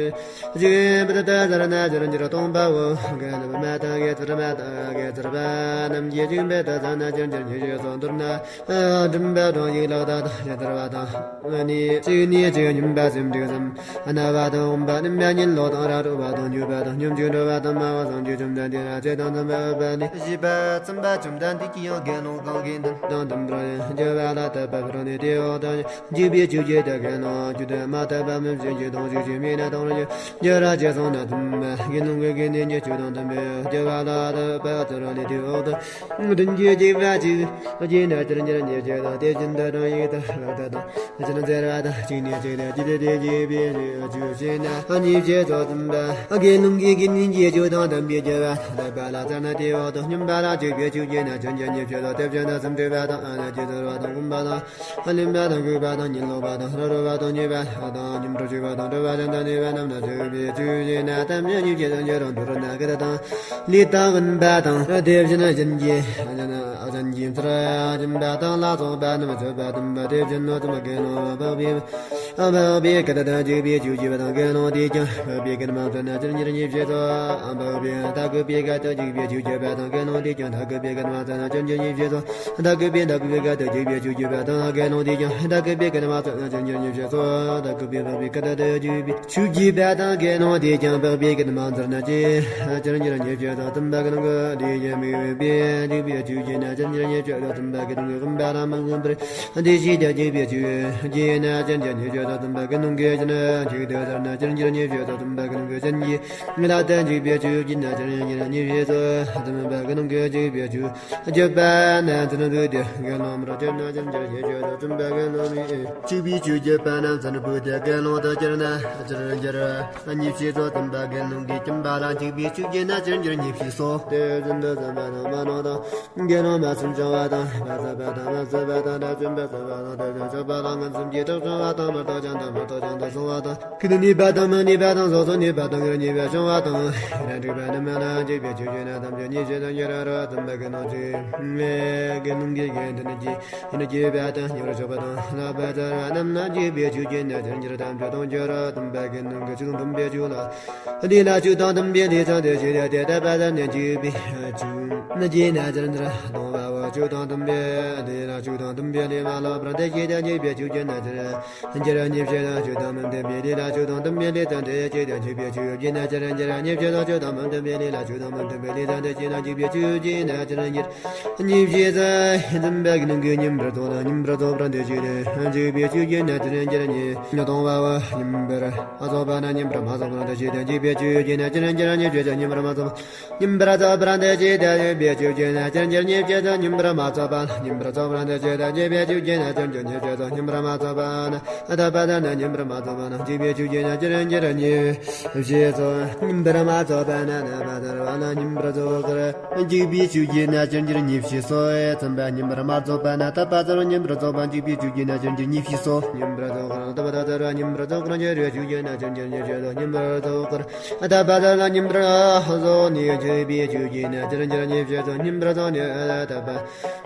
ཅིག་བུ་ཏ་ཙར་ན་ཅན་གྱི་སྟོང་པ་བོ་དགེ་སློང་མ་དང་དགེ་ཚུལ་མ་དང་དགེ་ཚུལ་པ་རྣམས་ཀྱིས་ཅིག་བུ་ཏ་ཙར་ན་ཅན་གྱི་ཉེ་ཤེས་སོ། མདོར་ན་མགྲིན་པ་དང་ཡིག་ལག་དང་དང་ཞལ་ལྟར་བ་དང་། ནི་ཅིག་ནི་ཅིག་ཉིན་པ་སེམས་སྡུག་བསམ། རྣ་བ་དང་འོང་བ་ནི་མ་ཉིད་ལོག་དང་ར་རོ་བ་དང་འགྱོད་པ་དང་སྙོམས་འཇུག་འགྲོ་བ་དང་སྨྲ་བ་སངས་རྒྱས་བཅོམ་ལྡན་འདས་ལ་ཚེ་དང་འཚམས་པ་འོད་པ་ནི། བཞི་པ་ཚིམ་པ་བཅོམ་ལྡན་འདས་ཀྱིས་ཡང་དགེ་སློང་གང་གིས་མདུན་དང་མདུན་པར་འགྱུར་བ་ལ་དད་པ་འཕེལ་ནས་དེའི་འོག་ཏུ་འཇུག་པའི་ཆོས་ཀྱི་དེ་དགེ་སློང་ཆོས་དེ་མ་དད་པ་མིན་ཞེས་ཀྱི་དོང་ཞུགས་ཤིང་མིན་ན་དང་རུང་འགྱུར་ར་ཅེས་གསུངས་ན་དུམ་པ་དགེ་སློང་གི་དགེ་འདུན་གྱི་ཆོས་དང་ལྡན་པའི་འགྱུར་བ་ལ་དད་པ་འཕེལ་ནས་དེའི་འོག་ཏུ། དོན་གྱི་རྒྱས་པ་གཅིག་རྒྱས་ན་ཅིག་ཉེ་ཤེས་སོ། དེ་བཞིན་དུ་དང་ཡིག་དང་ལག་དང་དང་། ཅིག་ན་ཟེར་བ་དང་གཅིག་ནས་གཅིག་ལ་ཅི་སྟེ་དེ་རྒྱས་པའི་ཆོས་ཅིག་ན་ཉེ་ཤེས་སོ། ཙམ་པ་དགེ་སློང་གི་དགེ་འདུན་གྱི་ཆོས་དང་ལྡན་པའི་འགྱུར་བ་དང་ལྡན་པ་ལ་ཟེར་ན་དེའི་འོག་ཏུ་སྙོམས་པ་ལ་འཇུག་པའི་ཆོས་ཅིག་ན་ཅན་གྱི་ཉེ་ཤེས་སོ། དེ་བཞིན་དུ་སེམས་འཁྲུལ་བ་དང་ཨ་ན་ཅི་ཟེར་བ་དང་སྒོམ་པ་དང་ལེན་པ་དང་འགུགས་པ་དང་ཉོན་མོངས་པ་དང་ར་རོ་བ་དང་ཉེས་པ་དང་སྙོམས་པར་འཇུག་པ་དང་སྒྲིབ་པ་ཅན་དུ་གནས་པ་རྣམས་ལ་འཇུག་པའི་ཆོས་ཅིག་ན་ཐམས་ཅད་ཉེ་ཤེས་སུ་འགྱུར་རོ། མདོར་ན་གར་དང་ལས་དང་དབེན་པ་དང་དེ་བཞིན་གཞན་གྱི་གཞན་གྱི་ཚུལ་འཇིམ་པ་དང་ལ་སོགས་པ་རྣམས་སྤྱོད་པ་དམ་པ་དེ་བཞིན་ནོ། ཙམ་པ་དགེ་སློང་འཕགས་པའི་འཕགས་པའི་ཁ་ཏ་དང་འཇུག་པའི་ཆོས་ཀྱི་བ་དང་དགེ་སློང་དེས་ཀྱང་འཕགས་པའི་ཀརྨ་ཙར་ན་ཅན་གྱི་ཉེ་ཤེས་སོ། འཕགས་པའི་ད་གུ་པའི་ཁ་ཏ་འཇུག་པའི་ཆོས་ཀྱི་བ་དང་དགེ་སློང་དེས་ཀྱང་ད་གུ་པའི་ཀརྨ་ཙར་ན་ཅན་གྱི་ཉེ་ཤེས་སོ། ད་གུ་པའི་ད་གུ་པའི་ཁ་ཏ་འཇུག་པའི་ཆོས་ཀྱི་བ་དང་དགེ་སློང་དེས་ཀྱང་ད་གུ་པའི་ཀརྨ་ཙར་ན་ཅན་གྱི་ཉེ་ཤེས་སོ། ད་གུ་པའི་འཕགས་པའི་ཁ་ཏ་དང་འཇུག་པའི་ཆོས་ཀྱི་བ་དང་དགེ་སློང་དེས་ཀྱང་འཕགས་པའི་ཀརྨ་ཙར་ན་ཅན་གྱི་ཉེ་ཤེས་སོ། ཙམ་པ་དགེ་སློང་གི་དེ་ཡང་མི་འོས་པའི་འཇུག་པའི་ཆོས་ཀྱི་ན་ཅན་གྱི་ཉེ་ཤེས་སོ། ཙམ་པ་དགེ་སློང་གི་དབེན་པ་ལ་མི་མངོན་པར་འདུ་ཤེས་དང་འཇུག་པའི་ཆོས་ཀྱི་ན་ཅན་གྱི་ཉེ་ཤེས་སོ། ཙམ་པ་དགེ་སློང་གི་གཞན་འཇུག་ཏུ་ཟེར་ན་ཅན་གྱི་ཉེ་ཤེས་སོ། ཙམ་པ་དགེ་སློང་གི་གཞན་གྱི་ལ་དང་འཇུག་པའི་ཆོས་ཀྱི་ན་ཅན་གྱི་ཉེ་ཤེས་སོ། ཙམ་པ་དགེ་སློང་གི་འཇུག་པའི་ཆོས་བརྒྱད་པ་ན་ཚུལ་འདུས་ཏེ་དགེ་སློང་མར་གྱུར་ན་ཅན་གྱི་ཉེ་ཤེས་སོ། ཙམ་པ་དགེ་སློང་མི་འཇུག་པའི་ཆོས་བརྒྱད་པ་ན་ཚུལ་འདུས་ཏེ་དགེ་སློང་དུ་གྱུར་ན་ཅན་གྱི་ཉེ་ཤེས་སོ། ཙམ་པ་དགེ་སློང་གི་སྦྱིན་པ་ལ་འཇུག་པའི་ཆོས་ཀྱི་ན་ཅན་གྱི་ཉེ་ཤེས་སོ། དེ་བཞིན་དུ་བསམ་པ་དང་སྨོན་ལམ་དང་དགེ་སློང་མ་གསུམ་བྱུང་བ་དང་བ་ས་པ་དང་མ་ས་པ་དང་ད་བྱོན་པ་ས་པ་དང་དེ་བཞིན་གཤེགས་པ་ལ་ངན་སོང་གི་བདག་བྱུང་བ་དང་མ་རྟོགས་ཅན་དང་མ་རྟོགས་ཅན་དུ་སོང་བ་དང་། ཁྱོད་ནུས་པ་དང་མི་ནུས་པ་དང་སོ་སོ་ནུས་པ་དང་ངེར་ནུས་པ་བྱུང་བ་དང་། ར་འགྲིག་པ་རྣམས་ལ་འཇུག་པའི་ཆོས་ཅན་ན་ཐམས་ཅད་ཉེ་ཤེས་སུ་འགྱུར་རོ། ཙམ་པ་དགེ་སློང་ཅིག་དགེ་སློང་གི་དགེ་འདུན་གྱི་ཡིན་གྱི་བ་དང་ཉེ་བར་གཤེགས་པ་དང་ལྷག་པར་དུ་རྣམས་ལ་འཇུག་པའི་ཆོས་ཅན་ན་ཅན་གྱི་ཐམས་ཅད་དུ་འགྱུར་རོ། ཙམ་པ་དགེ་སློང་གི་ཆོས་དང་མཐུན་པའི་ཆོས་ལ། འདི་ལ་ཆོས་དང་མཐུན་པའི་ལས་ཚང་དེ་ཞེས་བྱ་དེ་ལྟ་བ་ཟེར་ནས་འཇུག་པའི་ཆོས་ནི་ཅན་ན་ཅན་དུ་ལྟུང་བའོ། ཆོས་དང་མཐུན་པའི་ལས་ལ་ཆོས་དང་མཐུན་པའི་ལས་མ་ལགས་པར་འདི་ཞེས་དང་འཇུག་པའི་ཆོས་ཅན་ནི་ཇི་ལྟར་འགྱུར། ཉེས་བྱས་དང་ཆོས་དང་མི་མཐུན་པའི་ལས་ལ་ཆོས་དང་མཐུན་པའི་ལས་དང་འདི་ཞེས་དང་འཇུག་པའི་ཆོས་ཅན་ནི་ཇི་ལྟར་འགྱུར། ཉེས་བྱས་དང་ཆོས་དང་མི་མཐུན་པའི་ལས་ལ་ཆོས་དང་མི་མཐུན་པའི་ལས་དང་འདི་ཞེས་དང་འཇུག་པའི་ཆོས་ཅན་ནི་ཇི་ལྟར་འགྱུར། ཉེས་བྱས་སུ་འཛིན་པ་གི་ནང་གི་ཉིན་པར་རྫོགས་ལ་ཉིན་པར་རྫོགས་པར་འདི་ཞེས་དང་འཇུག་པའི་ཆོས་ཅན་ནི་ཇི་ལྟར་འགྱུར། ཉིན་གཏོང་བའོ། ཉིན་པར་རྫོགས་པ་ན་ཉིན་པར་མ་རྫོགས་པར་འདི་ཞེས་དང་འཇུག་པའི་ཆོས་ཅན་ནི་ཇི་ལྟར་འགྱུར། ཉེས་བྱས་སུ་ཉིན་པར་མ་རྫོགས་ཉིན་པར་རྫོགས་པར་འདི་ཞེས་དང་འཇུག་པའི་ཆོས་ཅན་ནི་ཇི་ལྟར་འགྱུར། ཉེས་བྱས་སུ་ཉིན་པར་མ་རྫོགས་པ་ན་ཉིན་པར་རྫོགས་པར་འདི་ཞེས་དང་འཇུག་པའི་ཆོས་ཅན་ནི་ཇི་ལྟར་འགྱུར། ཉེས་བྱས་སུ་ཉིན་པར་མ་རྫོགས་པ་ན་རྟག་པ་ལྟར་ན་ཉིན་པར་མ་རྫོགས་པ་ན་འཇུག་པའི་ཆོས་ཅན་ནི་ཇི་ལྟར་འགྱུར། ཉེས་བྱས་སུ་ཉིན་པར་མ་རྫོགས་པ་ན་རྟག་པ་ལྟར་བ་ན་ཉིན་པར་རྫོགས་པར་འཇུག་པའི་ཆོས་ཅན་ནི་ཇི་ལྟར་འགྱུར། ཉེས་བྱས་སུ་བརྩམས་པ་ཉིན་པར་མ་རྫོགས་པ་ན་རྟག་པ་ལྟར་ཉིན་པར་རྫོགས་པ་འཇུག་པའི་ཆོས་ཅན་ནི་ཇི་ལྟར་འགྱུར། ཉེས་བྱས་སུ་ཉིན་པར་རྫོགས་པར་རྟག་པ་ལྟར་བ་ཉིན་པར་རྫོགས་པར་འགྱུར་བའི་ཆོས་ཅན་ནི་ཇི་ལྟར་འགྱུར། ཉེས་བྱས་སུ་ཉིན་པར་རྫོགས་པར་རྟག་པ་ལྟར་ཉིན་པར་རྫོགས་ནས་འཇུག་པའི་ཆོས་ཅན་ནི་ཇི་ལྟར་འགྱུར། ཉེས་བྱས་སུ་ཉིན་པར་རྫོགས་ནས་རྟག་པ་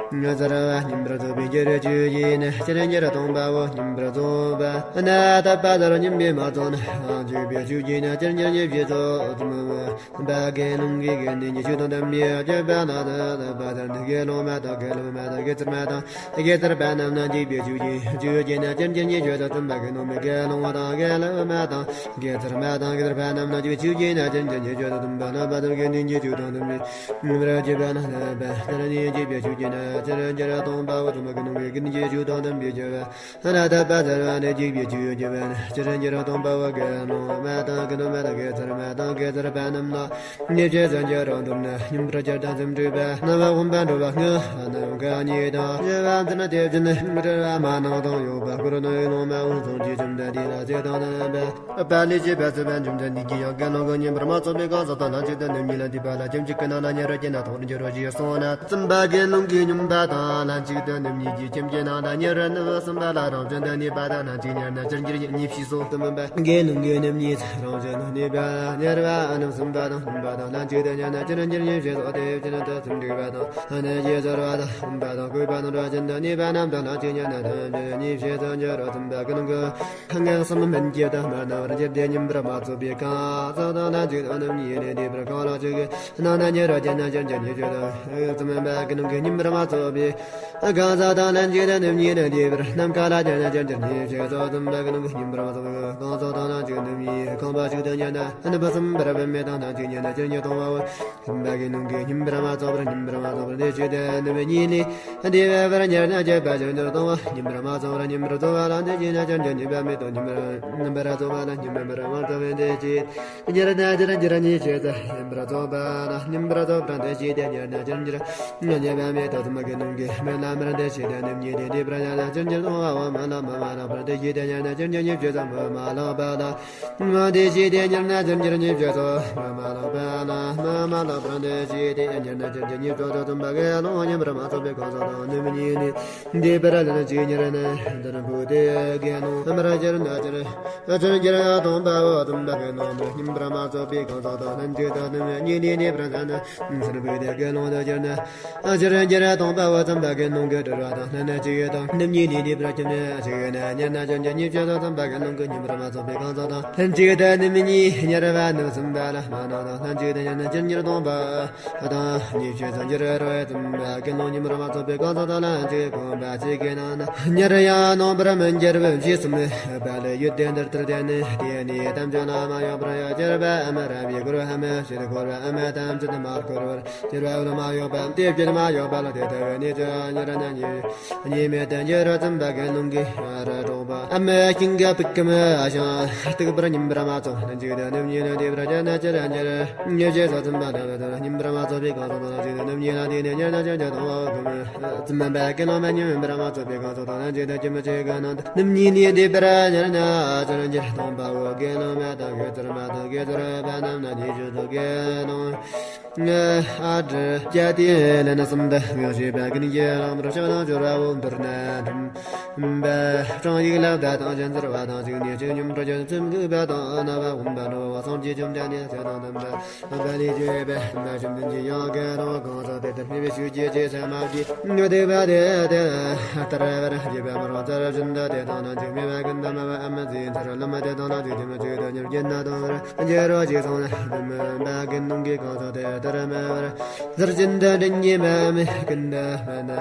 ལྟར་བ་ཉིན་པར་རྫོགས་པར་འགྱུར་བའི་ཆོས་ཅན་ནི་ཇི་ལྟར་འགྱུར། སྟོང་པའོ། ཉིན་པར་རྫོགས་པ་ན་རྟག་པ་ལྟར་ཉིན་པས་མ་རྫོགས་ན་འཇུག་པའི་ཆོས་ཅན་ནི་ཇི་ལྟར་འགྱུར། ཉེས་བྱས་སུ་བརྩམས་པ་དགེ་སློང་གི་དགེ་འདུན་གྱི་ཆོས་དང་ལྡན་པའི་སྤྱོད་པ་ལ་རྟག་པ་ལྟར་དགེ་སློང་མ་དང་དགེ་སློང་མ་དང་དགེ་ཚུལ་མ་དང་དགེ་ཚུལ་པ་རྣམས་ལ་འཇུག་པའི་ཆོས་ཅན་ཆོས་ཅན་ནི་ཇི་ལྟར་འགྱུར། ཉེས་བྱས་སུ་བརྩམས་པ་དགེ་སློང་མའི་དགེ་སློང་བ་དང་དགེ་སློང་མ་དང་དགེ་ཚུལ་མ་དང་དགེ་ཚུལ་པ་རྣམས་ལ་འཇུག་པའི་ཆོས་ཅན་ནི་ཇི་ལྟར་འགྱུར། ཉེས་བྱས་སུ་བརྩམས་པ་རྣམ་པ་དང་དགེ་འདུན་གྱི་ཆོས་དང་ལྡན་པའི་སྤྱོད་པ་ལ་རྟག་པ་ལྟར་ནི་འཇུག་པའི་ཆོས་ཅན་ནི་ཇི་ལྟར་འགྱུར། སྟོང་པའོ། བརྩམས་པ་དགེ་སློང་གི་དགེ་འདུན་གྱི་ཆོས་དང་ལྡན་པའི་སྤྱོད་པ་ལ་རྟག་པ་ལྟར་བ་ནི་འཇུག་པའི་ཆོས་ཅན་ནི་ཇི་ལྟར་འགྱུར། སྟོང་པའོ། དགེ་སློང་མ་དང་དགེ་སློང་མ་དང་དགེ་ཚུལ་མ་དང་དགེ་ཚུལ་པ་རྣམས་ལ་ཉེས་བྱས་སུ་འགྱུར་རོ། མདོར་ན་ཉིན་པར་སྦྱོར་དང་སེམས་འཁྲུགས་པ། རྣམ་པར་སྒོམ་པ་འགྲོ་བ་ལྔ། རྣམ་ཀུན་གཉིད་དང་བཞི་པ་འཛིན་དེ་བཞིན་སྤྲུལ་པ་མ་ནིང་དང་ཡོད་པ་ཀུན་ནས་ལོང་མ་འོང་ཚོགས་ཀྱི་བཅོམ་ལྡན་འདས་ལ་ཚེ་དང་ལྡན་པ། པ་ལས་བྱེད་པ་སྲིད་པ་འཇོམས་ལྡན་འདས་ཀྱིས་ཡང་དགེ་སློང་གི་ཉིན་པར་མ་རྫོགས་པའི་གང་ཟག་དང་ལན་གཅིག་ཏུ་ནི་གཉིད་ལ་འདུས་པ་ལ་ཁྱིམ་གཅིག་གི་ནང་ན་ཉེ་རུ་སྐྱེས་ན་མཐོང་རུ་འགྱུར་རོ་ཞེས་གསུངས་ན། བརྩམས་པ་དགེ་སློང་གི་ཉིན་པ་དང་ལན་གཅིག་ཏུ་ནི་གཉིད་ཀྱི་ཁྱིམ་གྱི་ནང་ན་ཉེ་རུ་ནི་བུ་གསུམ་པ་ལ་རང་བཞིན་དུ་གནས་པ་དང་ལན་གཅིག་ཉལ་ན་ཅི་འགྱུར་ཉེས་བྱས་སོ། བརྩམས་པ་དགེ་སློང་གི་ནི་གཉིད་རང་བཞིན་དུ་གནས་པ་ཉལ་བ་ནི་གསུམ་པ་དང་གསུམ་པ་དང་ལན་གཅིག་ཏུ་ཉལ་ན་ཅི་འགྱུར་ཉེས་བྱས་སོ། དེ་བཞིན་དུ་སེམས་འཁྲུགས་པ་དང་ནི་ཡིད་གཟུར་བ་དང་སྤོམ་པ་དང་ལྐོག་པ་དང་རང་བཞིན་དུ་གནས་པ་རྣམས་དང་ལན་གཅིག་ཉལ་ན་ཉེས་བྱས་སོ། འགྱུར་རོ། བརྩམས་པ་དགེ་སློང་གི་ངན་སོང་མུན་གྱི་དུས་མ་ན་བར་འགྱུར་ཏེ་ཉིན་པར་མ་རྫོགས་པའི་གང་ཟག་དང་ལན་གཅིག་ཏུ་ནི་གཉིད་ལས་འདས་པར་གང་ལ་ཅིག་གི་ནང་ན་ཉེ་རུ་སྐྱེས་ན་ཅི་འགྱུར་ཉེས་བྱས་སོ། བརྩམས་པ་དགེ་སློང་གི་ཉིན་པར་མ་རྫོགས་པའི་གང་ཟག་དང་ལན་གཅིག་ཏུ་ནི་གཉིད་ལས་འདས་པར་ནམ་མཁའ་ལ་སྐྱེས་ན་ཅི་འགྱུར་ཉེས་བྱས་སོ། བརྩམས་པ་དགེ་སློང་གི་ཉིན་པར་མ་རྫོགས་པའི་གང་ཟག་དང་ལན་གཅིག་ཏུ་ནི་ཁང་པ་ཞིག་ཏུ་ཉལ་ན་ནི་བུ་གསུམ་པར་བུད་མེད་དང་ལན་གཅིག་ཉལ་ན་ཅི་འགྱུར་སྟོང་པའོ། བརྩམས་པ་དགེ་སློང་གི་ཉིན་པར་མ་རྫོགས་པར་ཉིན་པར་མ་རྫོགས་པར་འདི་ཞེས་ཏེ་ནི་མི་གཉིད་ལས་འདས་པའི་བར་ཉལ་ན་ཅི་འགྱུར་ཉེས་བྱས་སོ། སྟོང་པ་ཉིན་པར་མ་རྫོགས་པར་ཉིན་པར་རྫོགས་པ་ལ་འདི་ཞེས་ན་ཅི་འགྱུར་ཉེས་པ་མེད་དོ། ཉིན་པར་རྫོགས་པ་ལ་ཉིན་པར་མ་རྫོགས་པར་འདི་ཞེས་ཉལ་ན་ཅི་འགྱུར་ཉེས་བྱས་སོ། ཉིན་པར་རྫོགས་པ་ལ་ཉིན་པར་རྫོགས་པར་འདི་ཞེས་ཏེ་ཉལ་ན་ཅི་འགྱུར་ཉེས་པ་མེད་དོ། བརྩམས་པ་དགེ་སློང་གི་མི་ལ་མར་འདི་ཞེས་ཏེ་ནི་མི་གཉིད་ལས་འདས་པར་ཉལ་ན་ཅི་འགྱུར་སྟོང་པའོ། མི་ལ་མ་མ་ལགས་པར་འདི་ཞེས་ཏེ་ཉལ་ན་ཅི་འགྱུར་ཉེས་བྱས་སོ། མི་མ་ལགས་པ་ལ། མི་འདི་ཞེས་ཏེ་ཉལ་ན་ཅི་འགྱུར་ཉེས་བྱས་སོ། མི་མ་ལགས་པ་ལ། མི་མ་ལགས་པར་འདི་ཞེས་ཏེ་ཉལ་ན་ཅི་འགྱུར་ཉེས་བྱས་སོ། བརྩམས་པ་དགེ་སློང་ཉིན་པར་མ་རྫོགས་པའི་གང་ཟག་དང་ནི་མི་གཉིད་ལས་འདས་པར་ལན་གཅིག་ཉལ་ན་འདི་ནི་བུ་སྟེ་དགེ་སློང་མར་གྱུར་ན་ཅི་འགྱུར་ཅི་འགྱུར་སྟོང་པའོ། བརྩམས་པ་དགེ་སློང་མི་ཉིན་པར་མ་རྫོགས་པའི་གང་ཟག་དང་ལན་གཅིག་ཏུ་ནི་མི་གཉིད་ལས་འདས་པར་ལན་ནི་འདི་ནི་བུ་སྟེ་དགེ་སློང་དུ་གྱུར་ན། ཅི་འགྱུར་སྟོང་པའོ། བརྩམས་པ་དགེ་སློང་གི་དྲི་བ་དང་ལན་གཅིག་དང་ནི་གཉིད་ལས་འདས་པར་གྱུར་ན་ཅི་འགྱུར་ཉེས་བྱས་སོ། བརྩམས་པ་དགེ་སློང་གི་ཉིན་པར་མ་རྫོགས་པའི་གང་ཟག་དང་ལན་གཅིག་ཏུ་ནི་མི་གཉིད་ཉལ་བ་ནི་གསུམ་པ་ལ་མ་ནིང་དང་ལན་གཅིག་ཏུ་ཉལ་ན་ཅི་འགྱུར་སྟོང་པ་དང་ཉེས་བྱས་སོ། འགྱུར་རོ། བརྩམས་པ་དགེ་སློང་ཉིན་པར་མ་རྫོགས་པའི་གང་ཟག་དང་ལན་གཅིག་གོམས་པ་གཅིག་གི་ནང་ན་ཉལ་ཡང་ནོངས་པར་མི་འགྱུར་བའི་ཞེས་གསུངས་པ་ལས། ཡུལ་དེ་འདིར་ལྟར་དེ་ནི་དེ་ནི་དམ་ཆོས་ལ་མ་གཡོགས་པར་གྱུར་པའམ་རབ་ཡིན་གོར་བའམ་ཕྱིར་གོར་བའམ་ཐམས་ཅད་མ་གོར་བར་གྱུར་པའོ། ལ་མ་གཡོགས་པའམ་དེ་ཕྱིར་མ་གཡོགས་པ་ལ་དེ་ལྟ་བུའི་གནས་སུ་ཉལ་ན་ཉེས་ཉེས་མེད་དུ་འགྱུར་རོ། བརྩམས་པ་དགེ་སློང་གི་ར་གྲོགས་པ་འམ་ཤིང་གི་སྤུ་གུའམ་ཞིང་སྟུག་པར་ཉིན་པར་མ་རྫོགས་ན་ཅི་འགྱུར་ཉེས་བྱས་སོ། འདས་པར་གྱུར་ན་ཅི་འགྱུར་ཉེས་བྱས་སོ། བརྩམས་པ་དགེ་སློང་ཉིན་པར་མ་རྫོགས་པའི་གང་ཟག་དང་ལ་ཅི་འགྱུར་ཉེས་བྱས་སོ། དེ་ནི་ཉལ་ན་ཅི་འགྱུར་སྟོང་པའོ། བརྩམས་པ་དགེ་སློང་མ་ཉིན་པར་མ་རྫོགས་པའི་གང་ཟག་དང་ལ་ཅི་འགྱུར་ཉེས་བྱས་སོ། ཉིན་གཉིད་ལས་འདས་པར་ཉལ་ན་ཅི་འགྱུར་སྟོང་པའོ། དགེ་སློང་མ་དང་དགེ་ཚུལ་མ་དང་དགེ་ཚུལ་པ་རྣམས་ན་ཉེས་བྱས་སོ། དགེ་སློང་ཨ་ཏྲི་ཀྱ་ཏི་ལན་གསུམ་དུ་ངག་བྱས་པ་ཀུན་གྱི་རང་བར་ཕྱག་དང་སྦྱོར་བའོ། མདོར་ན་འགྲིམ་པ་སྤྲང་ཡིག་ལག་བརྡ་དང་སྤྱན་གཟེར་བ་དང་ཅིག་ནས་ཅིག་སྙོམས་འགྲོ་ཅན་སེམས་འགུག་པ་དང་རྣ་བ་འོན་པ་འགྲོ་བ་སངས་རྒྱས་བཅོམ་ལྡན་འདས་ཚེ་དང་ལྡན་པ་པ་ལས་བྱས་པའི་སེམས་དཔའ་བཅོམ་ལྡན་གྱི་ཡང་དགེ་སློང་གང་ཟག་དེ་ལྟར་སྨྲས་པའི་ཆོས་ཀྱི་རྗེས་སུ་མ་བགྱིས་སྡིག་པ་དེ་དེ་ལྟར་བར་བྱས་པ་མ་རུངས་ཚུལ་བཞིན་དུ་དེ་དག་ནང་འཇུག་སྨྲས་པ་ཀུན་ཏུ་སྨྲ་བའམ་ཟས་འཚོལ་ལམ་དེ་དག་ནང་འཇུག་ཁྱིམ་གཅིག་ཏུ་ཉལ་བ་ཉིད་ན་ལྟུང་བར་འགྱུར་རོ་ཞེས་གསུངས་ན། བརྩམས་པ་དགེ་སློང་གིས་གང་ཟག་དེ་ དར་མ་བར་ཟར་ཅན་དུ་འདྲེན་གྱི་མ་མི་ཀུན་ཏུ་མ་ན།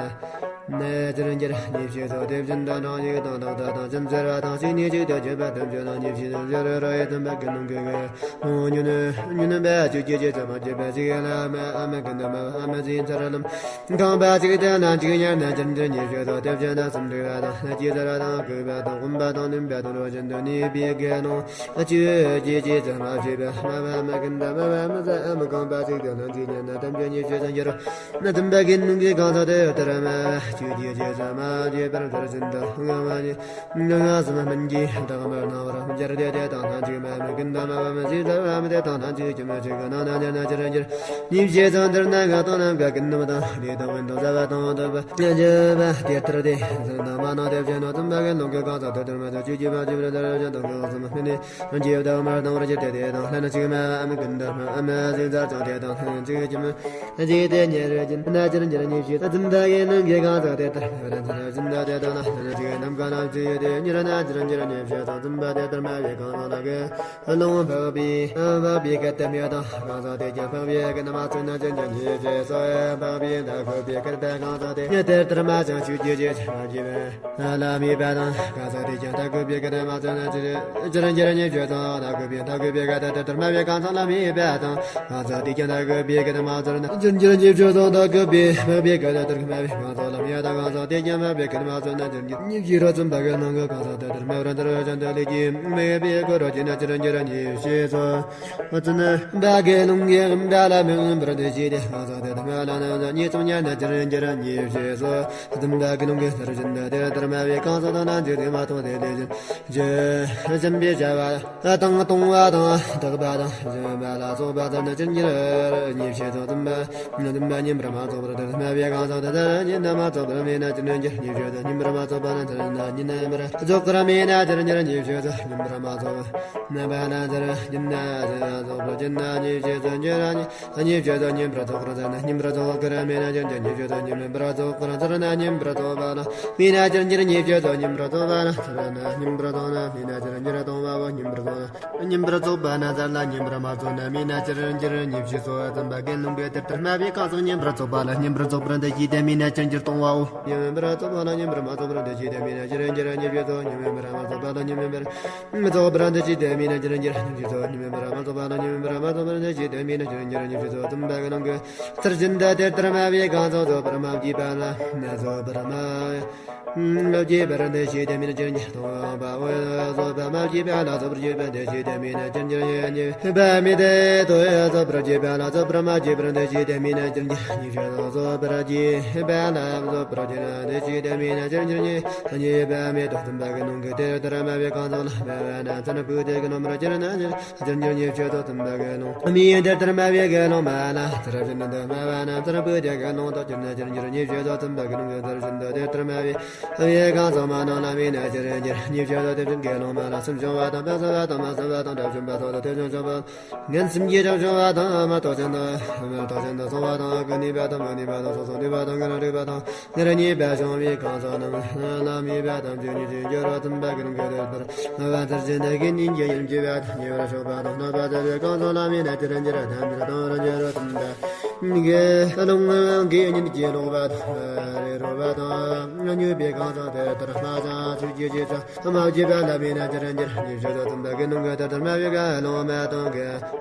ནས་ཅིར་འགྱུར་ཉེས་བྱས་སོ། དེ་བཞིན་དུ་ནང་ཡིག་དང་ལག་བརྡ་དང་སེམས་ཟེར་བ་དང་ཞིག་ནས་ཅིག་ཏུ་བརྗོད་པ་ཐམས་ཅད་ནང་ཉེས་བྱས་སོ། ཟེར་རོ་ཡི་དམ་པ་ཀུན་སློང་གི་གི་ཉུན་ཉུན་པ་ཅིག་ཅིག་ཅིག་ཙམ་མ་བརྗོད་པ་ཞིག་ལ་མ་ཨ་མ་ཀུན་ཏུ་མ་ཨ་མ་ཟིན་ཚར་ལམ། གང་པ་ཅིག་དེ་ན་ཅིག་ཉར་ན་ཅིར་འགྱུར་ཉེས་བྱས་སོ། དེ་བཞིན་དུ་སུམ་འགྲིག་པ་དང་ན་ཅིག་ཟེར་བ་དང་བསྐུལ་བ་དང་དབུམ་པ་དང་བསྣུན་པ་དང་རོ་བཞིན་དུ་ནུས་པའི་དགེ་སློང་ཅིག་ཅིག་ཅིག་ཙམ་མ་བརྗོད་པ་མ་བ་མ་ཀུན་ཏུ་མ་བ་མ་ཟ་ཨ་མ་གང་པ་ཅིག་དེ་ན་ཅིག་ཉར་ན་ཐམས་ཅད་ཉེས་བྱས་སུ་འགྱུར། ན་དམ་པ་ཀུན་སློང་གི་གང་ཟག་དེ་ལྟར་མ་བ་ཅིག་ཅིག་ཅིག་ཙམ་མ་བརྗོད་པར་མཐར་ཕྱིན་དུ་ང་བ་ཉིད། ང་སུ་མ་སྨིན་གྱི་བདག་མར་སྣང་བར་འགྱུར་ཏེ། དེ་དང་ལྷན་ཅིག་མ་མི་ཀུན་ཏུ་མ་བ་མི་ཟིན་ཟ་བ་མི་དེ་དང་ལྷན་ཅིག་གྱུར་མ་ཅིག་གི་ནང་ན་ཉར་ན་ཅིར་འགྱུར་ཉེས་བྱས་སོ། འདིར་ན་ང་དང་ནམ་མཁའ་ཀུན་ཏུ་དང་ལས་དང་བན་དང་ཟ་བ་དང་དོག་པ་ཉེས་བྱས་པ་དེ་ལྟར་དེ་ཟིན་དང་མ་ན་དེ་བཞིན་ནོ། དམ་པ་ཀུན་སློང་གི་གང་ཟག་དེ་ལྟར་མ་ཐོབ་ཅིག་གྱུར་མ་ཅིག་བར་དར་བཞིན་དང་གང་སུ་མ་སྨིན་ནས་རང་གི་བདག་མར་སྣང་བར་འགྱུར་ཏེ། དེ་དང་ལྷན་ཅིག་མ་མི་ཀུན་ཏུ་མ་མི་ཟིན་ཟ་ཅང་དེ་དང་ལྷན་ཅིག་གྱུར་མ། ཅིག་དེ་ཉེར་བཞིན་ན་ཅིར་འགྱུར་ཉེས་བྱས་སོ། དམ་པ་ཀུན་སློང་གི་གང་ཟག་དེ་ལྟར་མ་ར་ཚར་བཞིན་དུ་དེ་དག་ན་ཅིག་ནམ་མཁའ་ན་ཅིག་དེ་ཉེར་ན་ཅིར་འགྱུར་ཉེས་བྱས་སོ། དམ་པ་དེ་ལྟར་སྨྲ་བའི་གང་ཟག་ལ་གི་སློང་འཕགས་པའི་འཕགས་པའི་སྐད་དམ་པ་དང་གང་ཟག་དེ་ཀྱང་འཕགས་པའི་སྐད་མ་ཚུགས་ན་ཅིར་འགྱུར་ཉེས་བྱས་སོ། འཕགས་པའི་མཐའ་འཁོབ་པའི་སྐད་པའི་གང་ཟག་དེ་དེ་ལྟར་སྨྲ་ཅང་ཆོས་ཀྱི་རྗེས་སུ་མ་མཆིས་པའི་ལམ་མེད་པ་དང་གང་ཟག་དེ་ཀྱང་མཐའ་འཁོབ་པའི་སྐད་མ་ཚུགས་ན་ཅིར་ཅིར་འགྱུར་ཉེས་བྱས་སོ། མཐའ་འཁོབ་པའི་མཐའ་འཁོབ་པའི་སྐད་དེ་ལྟར་སྨྲ་བའི་གང་ཟག་ལམ་མེད་པ་དང་། གང་ཟག་དེ་ཀྱང་མཐའ་འཁོབ་པའི་སྐད་མ་ཚུགས་ན་ཅིར་འགྱུར་ཉེས་བྱས་སོ། མཐའ་འཁོབ་པའི་མཐའ་འཁོབ་པའི་སྐད་དེ་ལྟར་སྨྲ་བའི་གང་ཟག་ལམ་ཡང་དག་གང་ཟག་དེ་ཀྱང་མཐའ་འཁོབ་པའི་སྐད་མ་ཚུགས་ན་ཅིར་འགྱུར་ཉེས་བྱས་སོ། དམ་པ་ཀུན་སློང་གི་གང་ཟག་དེ་ལྟར་སྨྲ་བར་མཐར་ཕྱིན་དུ་ལས་ཀྱི་མེད་པའི་འཁོར་བར་སྐྱེས་ན་ཅིར་འགྱུར་ཉེས་བྱས་སོ། དམ་པ་ཀུན་སློང་གི་དམ་པ་ལ་མི་མངོན་པར་འདུ་བྱེད་དེ་གང་ཟག་དེ་དམ་པ་ལ་ནམ་ཡང་ཉེས་སུ་ཉར་ན་ཅིར་འགྱུར་ཉེས་བྱས་སོ། དམ་པ་ཀུན་སློང་གི་མཐར་ཕྱིན་དུ་དེ་ལྟར་སྨྲ་བའི་གང་ཟག་དང་ལྷན་ཅིག་དེ་མ་ཐོབ་དེ་ལས་ཅིར་འགྱུར་བྱམས་པའི་བྱ་བ་དང་གཏོང་བ་དང་བདག་པ་དང་བྱམས་པ་ལ་སོགས་པ་ཚར་ན་ཅིར་འགྱུར་ཉེས་བྱས་སོ། དམ་པ་དམ་པ་ཉན་པར་མ་རྫོགས་པར་དེ་སྨྲ་བའི་གང་ཟག་དེ་ལྟར་ཉན་པར་མ་རྫོགས་པར་སྨྲས་ན་ཅིར་འགྱུར་ཉེས་བྱས་སོ། ཉན་པར་མ་རྫོགས་པ་ན་ཅིར་ཉན་པར་རྫོགས་པར་སྨྲས་ན་ཅིར་འགྱུར་ཉེས་བྱས་སོ། ཉན་པར་མ་རྫོགས་པར་སྨྲས་པ་ན་ཅིར་ཉན་ན་ཅིར་རྫོགས་པར་སྨྲས་ན་ཉེས་བྱས་སོ། འགྱུར་ཉེས་བྱས་སོ། ཉན་པར་རྫོགས་པར་སྨྲས་ན་ཉན་པར་རྫོགས་པར་སྨྲས་ན་ཅིར་འགྱུར་ཉེས་བྱས་སོ། ཉན་པར་རྫོགས་པར་སྨྲས་ན་ཉན་པར་རྫོགས་པ་ལ་སྨྲས་ན་ཅིར་འགྱུར་ཉེས་བྱས་སོ། ཉན་པར་རྫོགས་པ་ལ་སྨྲས་ན་ཉན་པར་རྫོགས་ན་སྨྲས་ན་ཅིར་འགྱུར་གཏོང་བའོ། ཉན་པར་རྫོགས་ན། ཉན་པར་རྫོགས་པ་ན་ཟར་ལ་ཉན་པར་མ་རྫོགས་ན་སྨྲས་ན་ཅིར་འགྱུར་ཉེས་བྱས་སོ། དམ་པ་ཀུན་སློང་གིས་དེ་ལྟར་སྨྲ་བའི་གང་ཟག་ཉན་པར་རྫོགས་པ་ལ་ཉན་པར་རྫོགས་པར་འདུ་བྱེད་དེ་སྨྲས་ན་ཅིར་འགྱུར་གཏོང་བའོ། ཉན་པར་རྫོགས་པ་ལ་ཉན་པར་མ་རྫོགས་པར་འདུ་བྱེད་དེ་སྨྲས་ན་ཅིར་འགྱུར་ཉེས་བྱས་སོ། ཉན་པར་མ་རྫོགས་པ་ལ་ཉན་པར་རྫོགས་པར་འདུ་བྱེད་དེ་སྨྲས་ན་ཅིར་འགྱུར་ཉེས་བྱས་སོ། ཉན་པར་མ་རྫོགས་པ་ལ་ཉན་པར་མ་རྫོགས་པར་འདུ་བྱེད་དེ་སྨྲས་ན་ཅིར་འགྱུར་ཉེས་བྱས་སོ། དམ་པ་ཀུན་སློང་གིས་མཐར་ཕྱིན་དུ་དེ་ལྟར་སྨྲ་བའི་གང་ཟག་རྫོགས་པར་མ་བགྱིས་པ་ལ་རྫོགས་པར་སྨྲ། མ་བགྱིས་པར་འདུ་བྱེད་དེ་སྨྲས་ན་ཅིར་འགྱུར་གཏོང་བའོ། རྫོགས་པར་མ་བགྱིས་པ་ལ་རྫོགས་པར་བགྱིས་པར་འདུ་བྱེད་དེ་སྨྲས་ན་ཅིར་འགྱུར་ཉེས་པ་མེད་དེ། དོ་ཡང་རྫོགས་པར་བགྱིས་པ་ལ་རྫོགས་པར་མ་བགྱིས་པར་འདུ་བྱེད་དེ་སྨྲས་ན་ཅིར་འགྱུར་ཉེས་བྱས་སོ། རྫོགས་པར་བགྱིས་པ་ལ་རྫོགས་པར་བགྱིས་པར་འདུ་བྱེད་དེ་སྨྲས་ན་ཅིར་འགྱུར་ཉེས་པ་མེད་དོ། དམ་པ་ཀུན་སློང་གིས་དེ་ལྟར་སྨྲ་བའི་གང་ཟག་ལ་སྨྲ་བ་ན་མཚར་ཕུག་སྟེ་དགེ་སློང་མར་གྱུར་ན་ཅིར་འགྱུར་ཉེས་བྱས་སོ། དམ་པ་ཀུན་སློང་མིའི་དེ་ལྟར་སྨྲ་བའི་དགེ་སློང་མ་ལ་མཚར་བཞིན་དུ་སྨྲ་བ་ན་མཚར་ཕུག་སྟེ་དགེ་སློང་དུ་གྱུར་ན་ཅིར་འགྱུར་ཉེས་བྱས་སོ། དམ་པ་ཀུན་སློང་གིས་མཚར་བཞིན་དུ་དེ་ལྟར་སྨྲ་བའི་བའི་གང་ཟག་མ་རྣམས་ལ་སྨྲས་ན་ཅིར་འགྱུར་ཉེས་བྱས་སོ། དེ་བཞིན་དགེ་སློང་མ་ལ་སེམས་བྱུང་བ་དང་དཔའ་བཟང་བ་དང་མ་བཟང་བ་དང་དགྲ་བཅོམ་པ་སོགས་དང་དེ་བཞིན་བྱུང་བ་ངན་སེམས་ཀྱིས་ཀྱང་བྱུང་བ་དང་མ་རྟོགས་ཅན་དང་མ་རྟོགས་ཅན་དུ་སོང་བ་དང་ཀུན་ནུས་པ་དང་མ་ནུས་པ་དང་སོ་སོར་ནུས་པ་དང་ཀུན་རིག་པ་དང་ངེར་གཉིས་པ་བྱུང་བའི་གང་ཟག་རྣམས་ལ་སྨྲས་པ་ཐམས་ཅད་ཉེས་བྱས་འགྱུར་རོ། དམ་པ་ཀུན་སློང་གིས་དེ་ལྟར་སྨྲ་བ་མཚར་བཞིན་དུ་དགེ་བསྙེན་གྱི་ཡིད་ཀྱི་བ་དང་ཉེ་བར་གཤེགས་པ་དང་གནོད་པ་བྱ་བའི་གང་ཟག་ལ་སྨྲས་ན་ཅིར་འགྱུར་ཐམས་ཅད་གཏོང་བར་འགྱུར་རོ། དམ་པ་ཀུན་སློང་གིས་སྙིང་རྗེ་ལོག་པ་དང་རེ་རོ་བ་དང་མྱོས་པའི་གང་ཟག་དེ་ལྟར་སྨྲ་ཅིང་ཆོས་ཀྱི་རྗེས་སུ་མ་བགྱིས་པ་ལ་སྨྲས་ན་ཅིར་འགྱུར་ཉེས་བྱས་སོ། དམ་པ་ཀུན་སློང་གིས་དེ་ལྟར་སྨྲ་བའི་དགེ་སློང་མ་དང་དགེ་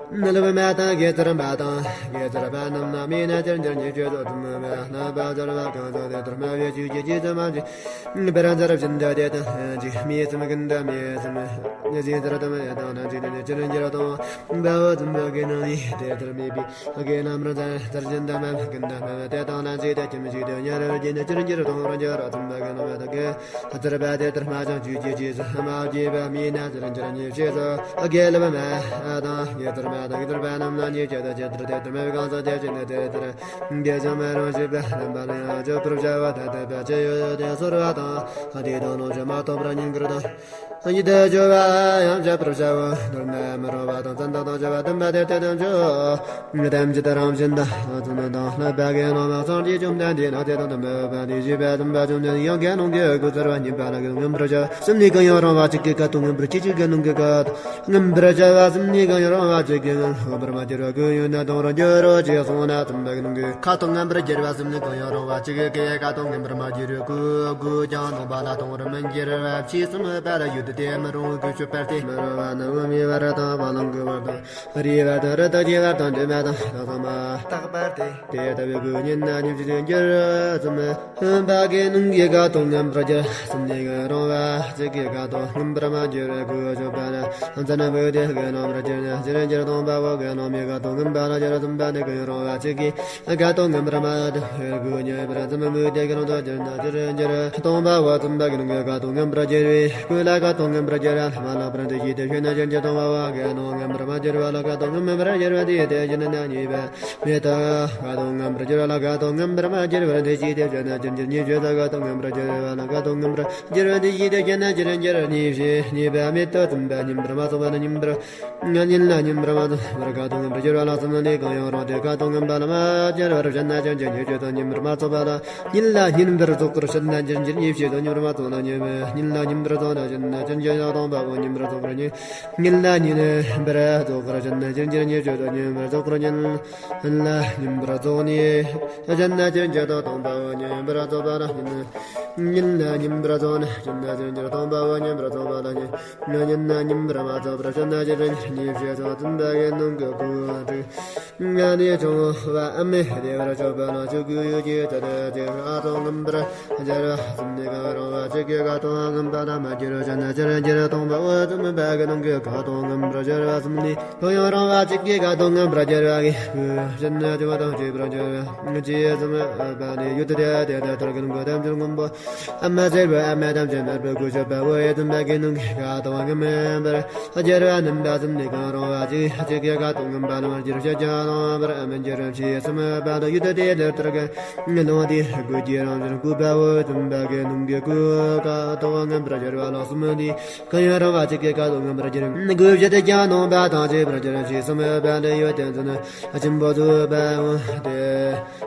སློབ་མ་དང་དགེ་ཚུལ་མ་དང་དགེ་ཚུལ་མ་རྣམས་ལ་སྨྲས་ན་ཅིར་འགྱུར་ཉེས་བྱས་སོ། དམ་པ་རྣམ་པར་གསལ་བ་གང་ཟག་དེ་ལྟར་སྨྲ་བའི་ཆོས་ཀྱི་རྗེས་སུ་མ་མཆིས་པར་མཚར་བཞིན་དུ་དེ་དང་ལྷན་ཅིག་མི་སེམས་ཀུན་ཏུ་མི་སེམས་ཟིན་ཚར་དམ་པ་དེ་དང་ལྷན་ཅིག་ནི་ཅིར་འགྱུར་གཏོང་བའོ། དམ་པ་ཀུན་སློང་གིས་དེ་ལྟར་སྨྲས་པའི་དགེ་སློང་མར་མཚར་བཞིན་དུ་སྨྲ་བ་ཀུན་ཏུ་སྨྲ་བ་དེ་དང་ལྷན་ཅིག་ཏུ་ཁྱིམ་ཞིག་ཏུ་ཉར་བར་བགྱིས་ན་ཅིར་འགྱུར་གཏོང་བར་འགྱུར་རོ། དམ་པ་ཀུན་སློང་མ་དང་དགེ་ཚུལ་མ་དེ་ལྟར་སྨྲ་ཅིང་ཆོས་ཀྱི་རྗེས་སུ་མ་བགྱིས་པ་སྨྲས་ན་ཅིར་འགྱུར་ཉེས་བྱས་སོ། དགེ་སློབ་མ་དང་དགེ་ཚུལ་མ་དང་དགེ་ཚུལ་མ་རྣམས་ལ་ཉེས་བྱས་སོ། ཇི་ལྟར་དེ་ལྟར་སྨྲ་བའི་གང་ཟག་དེ་བཞིན་དེ་ལྟར་དེ་ཅང་མ་རུང་ཞེས་པ་རྣམ་པ་ལ་ཡང་བརྗོད་པར་བྱ་བ་ད་ལྟ་བ་ཅི་ཡོད་དེ་གསོལ་བ་དང་དེ་དང་ལོངས་སྤྱོད་མ་ཐོབ་པར་བསྙེན་བཀུར་དང་ཡིད་དུ་འགྱུར་བ་ཡང་བྱ་བར་བྱའོ། མདོར་ན་མི་རུང་བ་དང་བཙན་དང་དང་བྱ་བ་བསྟན་པ་དེ་ལྟ་དང་ཆོས་ཐམས་ཅད་རང་བཞིན་དང་ ཙམ་དང་ལྷག་པའི་དགེ་སློང་མ་སངས་རྒྱས་བཅོམ་ལྡན་འདས་ལ་དེ་དང་ལྡན་པ་དེ་བཞི་པ་ཙམ་པ་བཅོམ་ལྡན་ཡང་དགེ་སློང་གི་སྐུ་ཚར་བ་གཉིས་པ་ལ་དགེ་སློང་མངོན་པར་བྱ་བ་གསུམ་ནི་གང་ཡང་རུང་བ་གཅིག་གི་ཁ་དོག་མངོན་པར་བྱེད་ཅིང་དགེ་སློང་གི་ཁ་དོག་མངོན་པར་བྱ་བ་གསུམ་ནི་གང་ཡང་རུང་བ་གཅིག་གིས་མངོན་པར་མ་གྱུར་པའི་སྐུ་ཡོད་ན་དང་རུང་འགྱུར་རོ་ཅེས་གསུངས་ན། ཙམ་པ་དགེ་སློང་གི་ཁ་དོག་མངོན་པར་གྱུར་པ་གསུམ་ནི་གང་ཡང་རུང་བ་གཅིག་གི་ཁ་དོག་མངོན་པར་མ་གྱུར་པའི་སྐུ་སྐུ་ཀྱང་སྟོང་པ་ལ་དང་པོར་མི་འགྱུར་བ་ཕྱིས་སུ་སྨོས་པ་ལ་ཡུལ་དུ་དེ་མི་རུང་སྐུ་ཆུད་པར་ཐལ། མི་རུང་བ་ནི་དབུ་མའི་བར་དང་བ་ལང་གི་བར་དང་། རིའི་བར་དང་རི་དྭགས་ཀྱི་བར་དང་འདྲེས་མ་དང་དག་ཚང་མ་རྟག་པར་ཐལ། དེ་ལྟ་བུའི་སྐུ་ཉིད་ན་ཉིད་ཀྱིས་འགྱུར་ཙམ། སྟོང་པ་དགེ་སློང་གི་ཁ་དོག་མངོན་པར་གྱུར། གསུམ་ནི་གང་རུང་བ་གཅིག་གི་ཁ་དོག་མངོན་པར་མ་གྱུར་པའི་སྐུ་ཆུད་པ་ལ། མཚན་ནི་བུ་དེ་དགེ་སློང་མར་གྱུར་ན་ཅིར་འགྱུར། སྟོང་པའོ་དགེ་སློང་མའི་ཁ་དོག་མངོན་པ་ལ་གྱུར། གསུམ་པ་ནི་གང་རུང་བ་གཅིག་གི་ཁ་དོག་མངོན་པར་མ་གྱུར་པའི་སྐུ་ཉིད་པར་ཙམ་བུ་དེ་དགེ་སློང་དུ་གྱུར་ན་ཅིར་འགྱུར། སྟོང་པའོ་གསུམ་པ་དགེ་སློང་གི་ཁ་དོག་མངོན་པར་གྱུར་པའི་སྐུ་ལ་ཁ་དོག་མངོན་པར་གྱུར་པ་ལ་མ་ལོག་པར་འདུ་ཤེས་དེ་བཞིན་ན་ཅིར་འགྱུར། སྟོང་པའོ་དགེ་སློང་མངོན་པར་མ་གྱུར་པ་ལ་ཁ་དོག་མངོན་པར་གྱུར་པ་དེ་དེ་བཞིན་ན་གཉིས་པ་མེད་དོ། ཁ་དོག་མངོན་པར་གྱུར་པ་ལ་ཁ་དོག་མངོན་པར་མ་གྱུར་པར་འདུ་ཤེས་དེ་བཞིན་ན་ཅིར་འགྱུར། གཉིས་པ་ཁ་དོག་མངོན་པར་གྱུར་པ་ལ་ཁ་དོག་མངོན་པར་གྱུར་པར་འདུ་ཤེས་དེ་བཞིན་ན་ཅིར་འགྱུར། གཉིས་པ་མེད་དོ། གསུམ་པ་ཉིན་པར་མ་རྫོགས་པ་ལ་ཉིན་པར། ཉིན་ལ་ཉིན་པར་མ་རྫོགས་པར་ཁ་དོག་མངོན་པར་གྱུར་པ་ལ་གསུམ་ནི་གང་ཡང་རུང་སྟེ། ཁ་དོག་མངོན་པ་ལ་མ་གྱུར་པར་བཞེད་ན་ཅིར་འགྱུར། གཉིས་མེད་དོ། ཉིན་པར་མ་རྫོགས་པ་ལ་ཉིན་ལ་ཉིན་པར་རྫོགས་པར་བཞེད་ན་ཅིར་འགྱུར། གཉིས་མེད་དོ། ཉིན་པར་མ་རྫོགས་ན་ཉིན་པར། ཉིན་ལ་ཉིན་པར་རྫོགས་ན་ཅིར་འགྱུར། སྟོང་པའོ་སྟོང་པར་བཞེད་ན་ཅིར་འགྱུར། ཉིན་ལ་ཉིན་པར་རྫོགས་པར་བཞེད་ན་ཅིར་འགྱུར། གཉིས་མེད་དོ། ཉིན་པར་རྫོགས་པར་ཉིན་ལ་ཉིན་པར་རྫོགས་ནས་བཞེད་ན་ཅིར་འགྱུར་ཏོ། སྟོང་པའོ་ཉིན་པར་རྫོགས་པ་ལ་ཉིན། ཉིན་ལ་ཉིན་པར་རྫོགས་ནས་བཞེད་ན་ཅིར་འགྱུར། སྟོང་པའོ་ཉིན་པར་རྫོགས་པ་ལ་ཉིན། ཉིན་ལ་ཉིན་པར་མ་རྫོགས་པར་བཞེད་ན་ཅིར་འགྱུར། གཉིས་མེད་དོ། གསུམ་པ་དགེ་སློང་གི་སྐུ་དྲུག་ང་ནི་ཆུང་བ་ཨ་མའི་བདེ་བར་སྤྱོད་པ་ལ་ཆོས་སྐུ་ཡོད་ཀྱི་ཚུལ་དུ་ཁ་དོག་མངོན་པར་གྱུར་པ་གསུམ་ནི་གང་རུང་བ་གཅིག་གི་ཁ་དོག་མངོན་པ་ལ་མ་གྱུར་བར་བཞེད་ན་ཅིར་འགྱུར། སྟོང་པའོ་གསུམ་པ་དགེ་སློང་གི་ཁ་དོག་མངོན་པར་གྱུར་པ་གསུམ་ནི་གང་ཡང་རུང་བ་གཅིག་གི་ཁ་དོག་མངོན་པར་གྱུར་པ་གི་སྐུ་བཞེད་ན་བཅུ་པ་དང་བཅུ་པར་གྱུར་པ་ཅི་གསུམ་པ་ནི་ཡུལ་དུ་དེ་དེ་ལྟར་དགེ་སློང་གི་ཐམས་ཅད་མངོན་པ། ཨ་མ་ཟེར་བའི་ཨ་མ་ཐམས་ཅད་མར་པའི་སྐུ་ཆུད་པའོ། གསུམ་པ་དགེ་སློང་གི་ཁ་དོག་མངོན་པར་གྱུར་པ་རྣམ་པ་གསུམ་ནི་གང་རུང་བ་གཅིག་གཅིག་གི་ཁ་དོག་མངོན་པ་ལ་མར་གྱུར་ཕྱིར་ཀྱང་རུང་བར་མི་འགྱུར་ཕྱིས་གསུམ་པ་ལ་ཡུལ་དུ་དེ་ལྟར་དགེ་སློང་དེ་སྐུ་གྱི་རང་བཞིན་བཀོད་པའོ། གསུམ་པ་དགེ་སློང་གི་སྐུ་ཁ་དོག་མངོན་པར་གྱུར་པ་ལ་གསུམ་ནི་གང་ཡང་རུང་བ་གཅིག་གི་ཁ་དོག་མངོན་པར་གྱུར། སྐུ་བཞི་དེ་ཀྱང་སྟོང་པ་དང་བཅས་པར་གྱུར་ཕྱིས་གསུམ་པ་ལ་ཡུལ་དེ་མཚོན་ཆེན་པོ་བཟོད་པའོ། དེ་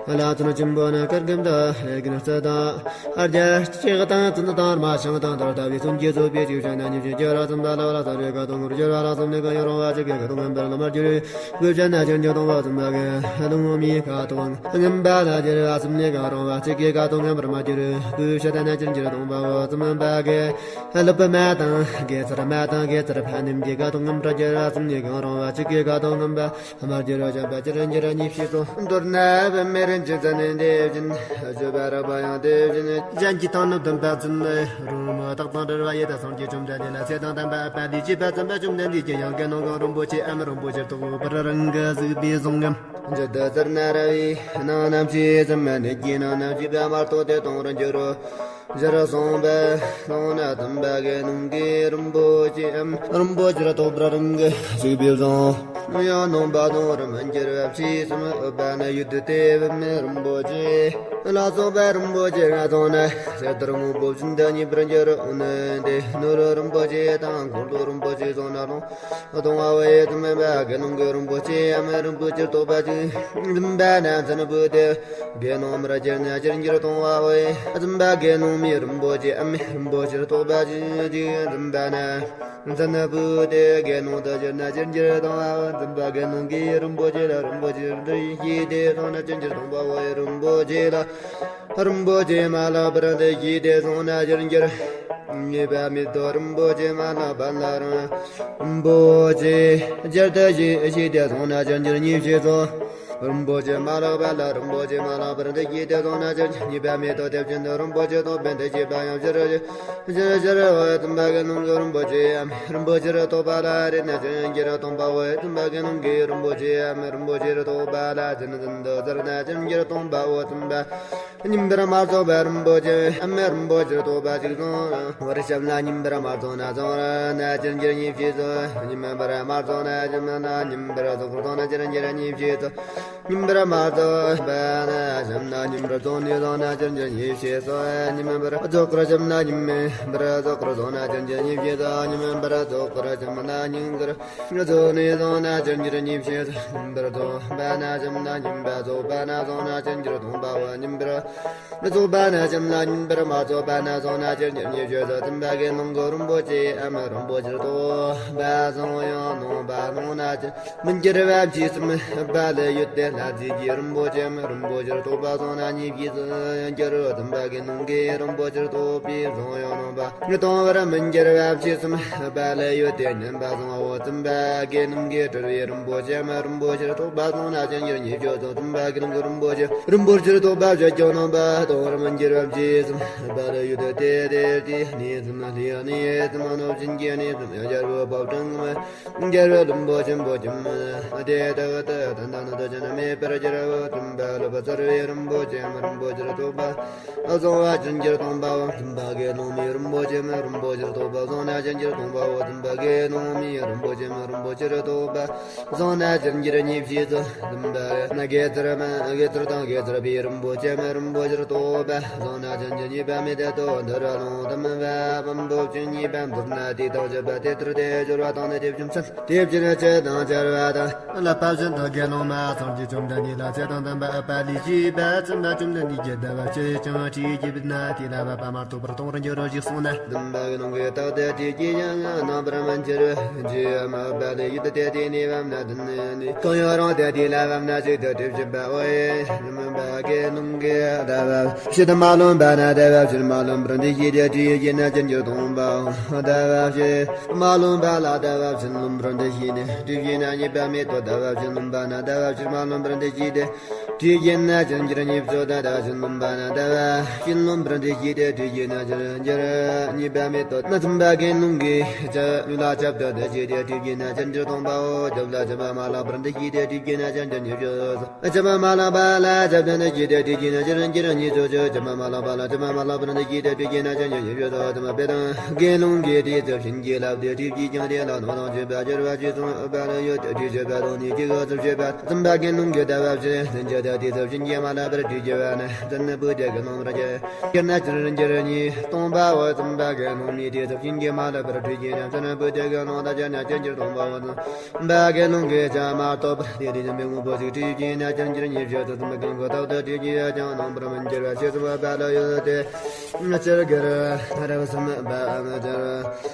ལ་མཚོན་ཆེན་པོ་ནི་གར་འགྲིམ་དང་ལས་ཀྱི་རྩི་དང་། རྒྱ་ཆེ་དང་བཙུན་དང་མ་ཤིང་དང་དར་ལྟ་བུའི་མཚོན་གྱིས་བཟོས་པའི་ཅིག་བྱས་ན་ཉིད་ཀྱིས་འགྱུར་ར། གསུམ་པ་ལ་བ་ལ་ས་རུའི་ཁ་དོག་མངོན་པར་གྱུར་པ་ལ་གསུམ་ནི་གང་ཡང་རུང་བ་གཅིག་གི་ཁ་དོག་མངོན་པ་ལ་མར་གྱུར། སྐུ་བཞི་ནི་ཅིར་འགྱུར། སྟོང་པ་གསུམ་པ་གི་སྟོང་མིའི་ཁ་དོག་མངོན་པ་ལ་གྱུར་པ་གསུམ་ནི་གང་རུང་བ་གཅིག་གི་ཁ་དོག་མངོན་པར་མ་གྱུར། སྐུ་བཞི་དེ་ནི་ཅིར་འགྱུར། སྟོང་པའོ་གསུམ་པ་གི་ཀླུ་པདྨ་དང་གེ་སར་མ་དང་གེ་སར་པ་རྣམས་ཀྱི་ཁ་དོག་མངོན་པར་གྱུར་པ་གསུམ་ནི་གང་རུང་བ་གཅིག་གི་ཁ་དོག་མངོན་པ་མར་གྱུར་པ་ཅན་པ་ཅིར་འགྱུར། གཉིས་མེད་དོ། མདོར་ན་པདྨའི་རིན་ཆེན་རྩ་ནི་དེ་བཞིན་བརྗོད་པ་རགས་པ་ཡང་དེ་བཞིན་གཞན་གྱི་དང་ནི་བསྟན་པ་ཚུལ་ནི་རོལ་མོ་དག་དང་འདྲ་བ་ཡི་དྭགས་སངས་རྒྱས་བཅོམ་ལྡན་འདས་ལ་ཚེ་དང་ལྡན་པ་ཨ་པ་ལས་སྐྱེས་པ་བཙུན་པ་བཅོམ་ལྡན་འདས་ཀྱི་ཡང་དགེ་སློང་གང་རིན་པོ་ཆེའམ་རིན་པོ་ཆེར་རྟོགས་པར་རང་གི་གཟིགས་པས་གསུངས་སྙམ། འཇུག་ཏུ་ཟེར་ན་ར་བའི་ནང་ན་ཕྱིས་ཙམ་པ་ནི་རྒྱུད་ནང་ན་བཞི་པ་མ་གཏོགས་དེ་དང་རུང་འགྱུར་རོ། ཞེས་གསུངས་པས། གསུངས་ན་གསུམ་པ་དགེ་སློང་གིས་རིན་པོ་ཆེའམ་རིན་པོ་ཆེར་རྟོགས་པར་རང་གི་གཟིགས་པས་གསུངས། ཡང་ནང་པ་དང་རིམ་གྱུར་བ་ཕྱིས་གསུམ་པ་ནི་ཡུལ་དུ་དེ་བུད་མེད་རིན་པོ་ཆེ་ལ་སོགས་པ་རིན་པོ་ཆེ་ལྔ་དང་ནི་གསེར་ལྟར་སྔོན་པོ་བཞིན་དུ་མྱུར་བར་འགྱུར་རོ། འོ་ན་དེ་ནོར་རིན་པོ་ཆེ་དང་གང་ཟག་རིན་པོ་ཆེ་སོགས་ནི་ལོངས་སྟོང་པའོ། གསུམ་པ་དགེ་སློང་གིས་རིན་པོ་ཆེའམ་རིན་པོ་ཆེར་རྟོགས་པ་ཅིག་གསུམ་པ་ནི་མཚན་བུ་དེ་དགེ་སློང་མར་གྱུར་ན་ཅིར་འགྱུར་སྟོང་པའོ། གསུམ་པ་དགེ་སློང་མའི་རིན་པོ་ཆེའམ་རིན་པོ་ཆེར་རྟོགས་པ་ཅིག་གསུམ་པ་ནི་མཚན་བུ་དེ་དགེ་སློང་དུ་གྱུར་ན་ཅིར་འགྱུར་སྟོང་པའོ། གསུམ་པ་དགེ་སློང་གིས་རིན་པོ་ཆེ་ལ་རིན་པོ་ཆེར་འདུ་ཤེས་དེ་སོང་ན་ཅིར་འགྱུར་སྟོང་པའོ། རིན་པོ་ཆེ་ལ་རིན་པོ་ཆེ་མ་ལགས་པར་འདུ་ཤེས་དེ་སོང་ན་ཅིར་འགྱུར། གཉིས་པ་མེད་དོ། རིན་པོ་ཆེ་མ་ལགས་པ་ལ་རིན་པོ་ཆེ་སྦྱར་དུ་བྱས་ཤེས་དེ་སོང་ན་ཅིར་འགྱུར། གཉིས་ཤེས་སོ། རིན་པོ་ཆེ་མ་ལགས་པ་ལ་རིན་པོ་ཆེ་མ་ལགས་པར་འདུ་ཤེས་དེ་སོང་ན་ཅིར་འགྱུར། གཉིས་པ་མེད་དོ། དེ་བཞིན་དུ་རིན་པོ་ཆེ་རྟོགས་པའི་འདུ་ཤེས་པ་ཡང་ཕྱིར་ཕྱིར་ཕྱིར་བ། གསུམ་པ་དགེ་སློང་གིས་རིན་པོ་ཆེའམ་རིན་པོ་ཆེར་རྟོགས་པ་ལ་རེ་ན་ཅིར་འགྱུར་སྟོང་པའོ། གསུམ་པ་དགེ་སློང་གིས་རིན་པོ་ཆེའམ་རིན་པོ་ཆེར་རྟོགས་པ་ལ་རྫུན་རྫུན་དུ་ཟེར་ན་ཅིར་འགྱུར་སྟོང་པའོ། གསུམ་པ་ ཉིན་པར་མ་རྫོགས་པའི་རིན་པོ་ཆེ་རྣམས་རིན་པོ་ཆེར་རྟོགས་པ་ཞིག་བཟུང་བར་བྱ་ན། ཉིན་པར་མ་རྫོགས་ན་བཟུང་བ་ན་ཅི་འགྱུར་ཉེས་བྱས་སོ། ཉིན་པར་མ་རྫོགས་ན་བྱ་ན་ཉིན་པར་རྫོགས་པར་བཟུང་ན་ཅི་འགྱུར་ཉེས་བྱས་སོ། ཉིན་པར་མ་རྫོགས་པ་ན་བྱ་ན་ཉིན་པར་རྫོགས་ནས་བཟུང་ན་ཅི་འགྱུར་ཉེས་བྱས་སོ། ཉིན་པར་རྫོགས་པར་བྱ་ན་ཉིན་པར་རྫོགས་པར་བཟུང་ན་ཅི་འགྱུར་ཉེས་བྱས་སོ། ཉིན་པར་རྫོགས་པར་བྱ་ན་ཉིན་པར་རྫོགས་ནས་བཟུང་ན་ཅི་འགྱུར་ཉེས་བྱས་སོ། ཉིན་པར་རྫོགས་པ་ན་བྱ་ན་ཉིན་པར་རྫོགས་པ་ན་བཟུང་ན་ཅི་འགྱུར་སྟོང་པའོ། ཉིན་པར་རྫོགས་པ་ན་བྱ་ན་ཉིན་པར་མ་རྫོགས་པ་ན་བཟུང་ན་ཅི་འགྱུར་ཉེས་བྱས་སོ། བཙུན་པ་དགེ་སློང་གི་རིན་པོ་ཆེའམ་རིན་པོ་ཆེར་རྟོགས་པ་བཟང་ཡང་ནོངས་པ་ནོངས་ན་ཅི་མི་འགྱུར་བ་ཇི་ཙམ་པ་ལས་ཡོད་དེ་ན་ཅི་གི་རིན་པོ་ཆེའམ་རིན་པོ་ཆེར་རྟོགས་པ་བཟང་ན་ཉེས་བྱས་སུ་འགྱུར་རོ། བཙུན་པ་དགེ་སློང་གི་རིན་པོ་ཆེར་རྟོགས་པའི་བཟང་ཡང་ནོངས་པ་གཏོང་བར་མི་འགྱུར་བ་ཇི་ཙམ་པ་ལས་ཡོད་དེ་ཉན་པ་བཟང་བོ། བཙུན་པ་དགེ་སློང་གིས་སྤྲུལ་པའི་རིན་པོ་ཆེའམ་རིན་པོ་ཆེར་རྟོགས་པ་བཟང་ན་ཅི་འགྱུར་ཉེས་བྱས་སོ། བཙུན་པ་དགེ་སློང་གི་རིན་པོ་ཆེ་རིན་པོ་ཆེར་རྟོགས་པ་ཇི་ཙམ་ནོངས་པ་གཏོང་བར་མི་འགྱུར་བ་ཇི་ཙམ་པ་ལས་ཡོད་དེ་དེ་དེ་གནས་ཙམ་ལྷའི་གནས་ཙམ་གནོད་སྦྱིན་གྱི་གནས་ཙམ་ཡང་རྒྱལ་པོའི་པོ་ཏི་ཙམ་རྒྱལ་པོའི་བློན་པོ་ཆེན་པོ་ཙམ་དེ་དག་ཏུ་ད་ལྟ་ནི་དུ་ཅི་ནི་མེད་པར་གྱུར་པའོ། བཙུན་པ་ལ་བ་ཚར་བའི་རིན་པོ་ཆེའམ་རིན་པོ་ཆེར་རྟོགས་པ་བཟང་བ་ཅི་འགྱུར་སྟོང་པའོ། བཙུན་པ་དགེ་སློང་མའི་རིན་པོ་ཆེའམ་རིན་པོ་ཆེར་རྟོགས་པ་བཟང་ན་ཅི་འགྱུར་སྟོང་པའོ། བཙུན་པ་དགེ་སློང་མའི་རིན་པོ་ཆེའམ་རིན་པོ་ཆེར་རྟོགས་པ་བཟང་ན་ཅི་འགྱུར་ཉེས་བྱས་སོ། བཙུན་པ་ན་དགེ་ཚུལ་མ་དགེ་ཚུལ་དང་དགེ་ཚུལ་པའི་རིན་པོ་ཆེའམ་རིན་པོ་ཆེར་རྟོགས་པ་བཟང་ན་ཅི་འགྱུར་ཉེས་པ་མེད་དེ་དོ། འདི་ར་ལུང་དུ་མིན་པ་བུམ་པོ་ཆེན་གཉིས་པ་འབུར་ན་དེ་དང་བཅས་པ་དེ་ལྟར་དེ་སྦྱོར་བ་དང་ནི་དེ་བཞིན་ཚུལ། དེ་བཞིན་ཆུ་དང་སྦྱར་བ་དང་། ལག་པ་བཞིན་དུ་དགེ་སློང་མ་སངས་རྒྱས་བཅོམ་ལྡན་འདས་ལ་ཚེ་དང་ལྡན་པ་ཨ་པ་ལས་ཞེས་པ་ཙམ་ན་བཅོམ་ལྡན་འདས་ཀྱིས་བཟླས་པ་ཕྱིར་ཅང་དྲིས་བགྱིས་པ་ན་དེ་ལ་བབ་པ་མ་ཐོབ་པར་གཏོང་བར་འགྱུར་རོ་ཞེས་གསུངས་ན། བཙུན་པ་དགེ་སློང་གིས་བརྟགས་ཏེ་དྲིས་བགྱིས་ཀྱང་རྣམ་པར་མི་འགྱུར་རོ་ཞེས་ཨ་པ་ལས་ཡུལ་དུ་དེ་དེ་ནས་བབ་ན་དེ་ནས་གང་ཡང་རུང་སྟེ་དེ་ལ་བབ་ན་ཞིག་ཏུ་དྲིས་བགྱིས་པའོ། བཙུན་པ་དགེ་སློང་གིས་བཟླས་པ་ཕྱིར་མ་ལོན་པ་ན་བཟླས་པ་ཕྱིར་མ་ལོན་པར་འདི་ཞེས་ཏེ་དྲིས་བགྱིས་ན་ཅི་འགྱུར་སྟོང་པའོ། བཟླས་པ་ཕྱིར་མ་ལོན་པ་ལ་བཟླས་པ་ཕྱིར་ལོན་པར་འདི་ཞེས་ནས་དྲིས་བགྱིས་ན་ཉེས་པ་མེད་དོ། བཟླས་པ་ཕྱིར་ལོན་པ་ན་བཟླས་པ་ཕྱིར་མ་ལོན་པར་འདི་ཞེས་ཏེ་དྲིས་བགྱིས་ན་ཅི་འགྱུར་ཉེས་བྱས་སོ། བཟླས་པ་ཕྱིར་ལོན་པ་ན་བཟླས་པ་ཕྱིར་ལོན་པར་འདི་ཞེས་ཏེ་དྲིས་བགྱིས་ན་ཅི་འགྱུར་ཉེས་པ་མེད་དོ། ན་བཙུན་པ་དགེ་སློང་གིས་ཅི་ལ་ཆབ་ཏུ་འདི་ཞེས་ཏེ་དྲིས་བགྱིས་ན་ཅི་འགྱུར་སྟོང་པའོ། ཆབ་ལ་ཆབ་པ་མ་ལགས་པར་འདི་ཞེས་ཏེ་དྲིས་བགྱིས་ན་ཅི་འགྱུར་ཉེས་བྱས་སོ། ཆབ་པ་མ་ལགས་པ་ལ་ཆབ་ཏུ་འདི་ཞེས་ཏེ་དྲིས་བགྱིས་ན་ཅི་འགྱུར་ཉེས་བྱས་སོ། ཆབ་པ་མ་ལགས་པ་ལ་ཆབ་པ་མ་ལགས་པར་འདི་ཞེས་ཏེ་དྲིས་བགྱིས་ན་ཅི་འགྱུར་ཉེས་བྱས་སོ། བཙུན་པ་དཔལ་ལྡན་དགེ་སློང་གིས་དེ་ཚུལ་བྱིན་གྱིས་བརླབས་ཏེ་དྲིས་བགྱིས་ཀྱང་དེ་ལ་སྣང་དང་བཅས་པ་སྦྱོར་བ་ཅི་གསུངས་པ་ལ་ཡོད་དེ། དྲིས་བགྱིས་པ་དང་ནི་ཅི་ག་ཚུལ་བྱེད་པ། བཙུན་པ་དགེ་སློང་གིས་བཟླས་པ་ཕྱིར་ལྷུན་གྱིས་བརྡལ་ཏེ་ཚུལ་བྱིན་གྱིས་མ་བརླབས་པར་དྲིས་བགྱིས་པ་ན་བཙུན་པོ་དེ་གི་སྣང་བར་གྱུར་གྱུར་ན་ཅི་འགྱུར་ཉེས་སྟོང་པའོ། བཙུན་པ་དགེ་སློང་མས་དེ་ཚུལ་བྱིན་གྱིས་མ་བརླབས་པར་དྲིས་བགྱིས་ན་བཙུན་པོ་དེ་གི་སྣང་དང་བཅས་ན་ཅི་འགྱུར་སྟོང་པའོ། བཙུན་པ་དགེ་སློང་གིས་ཀྱང་མ་ཐོབ་པར་དེ་དེ་བཞིན་པའི་དངོས་པོ་ཞིག་དྲིས་བགྱིས་ན་ཅི་འགྱུར་ཉེས་བྱས་སོ། བཙུན་པ་དགེ་སློང་གིས་བརྟགས་ཏེ་དྲིས་བགྱིས་ཀྱང་རྣམ་པར་མི་འགྱུར་བ་ཞེས་གསུངས་པ་ལ་ཡོད་དེ། ཅི་དགར་རབ་གསུངས་པ་མི་འགྱུར་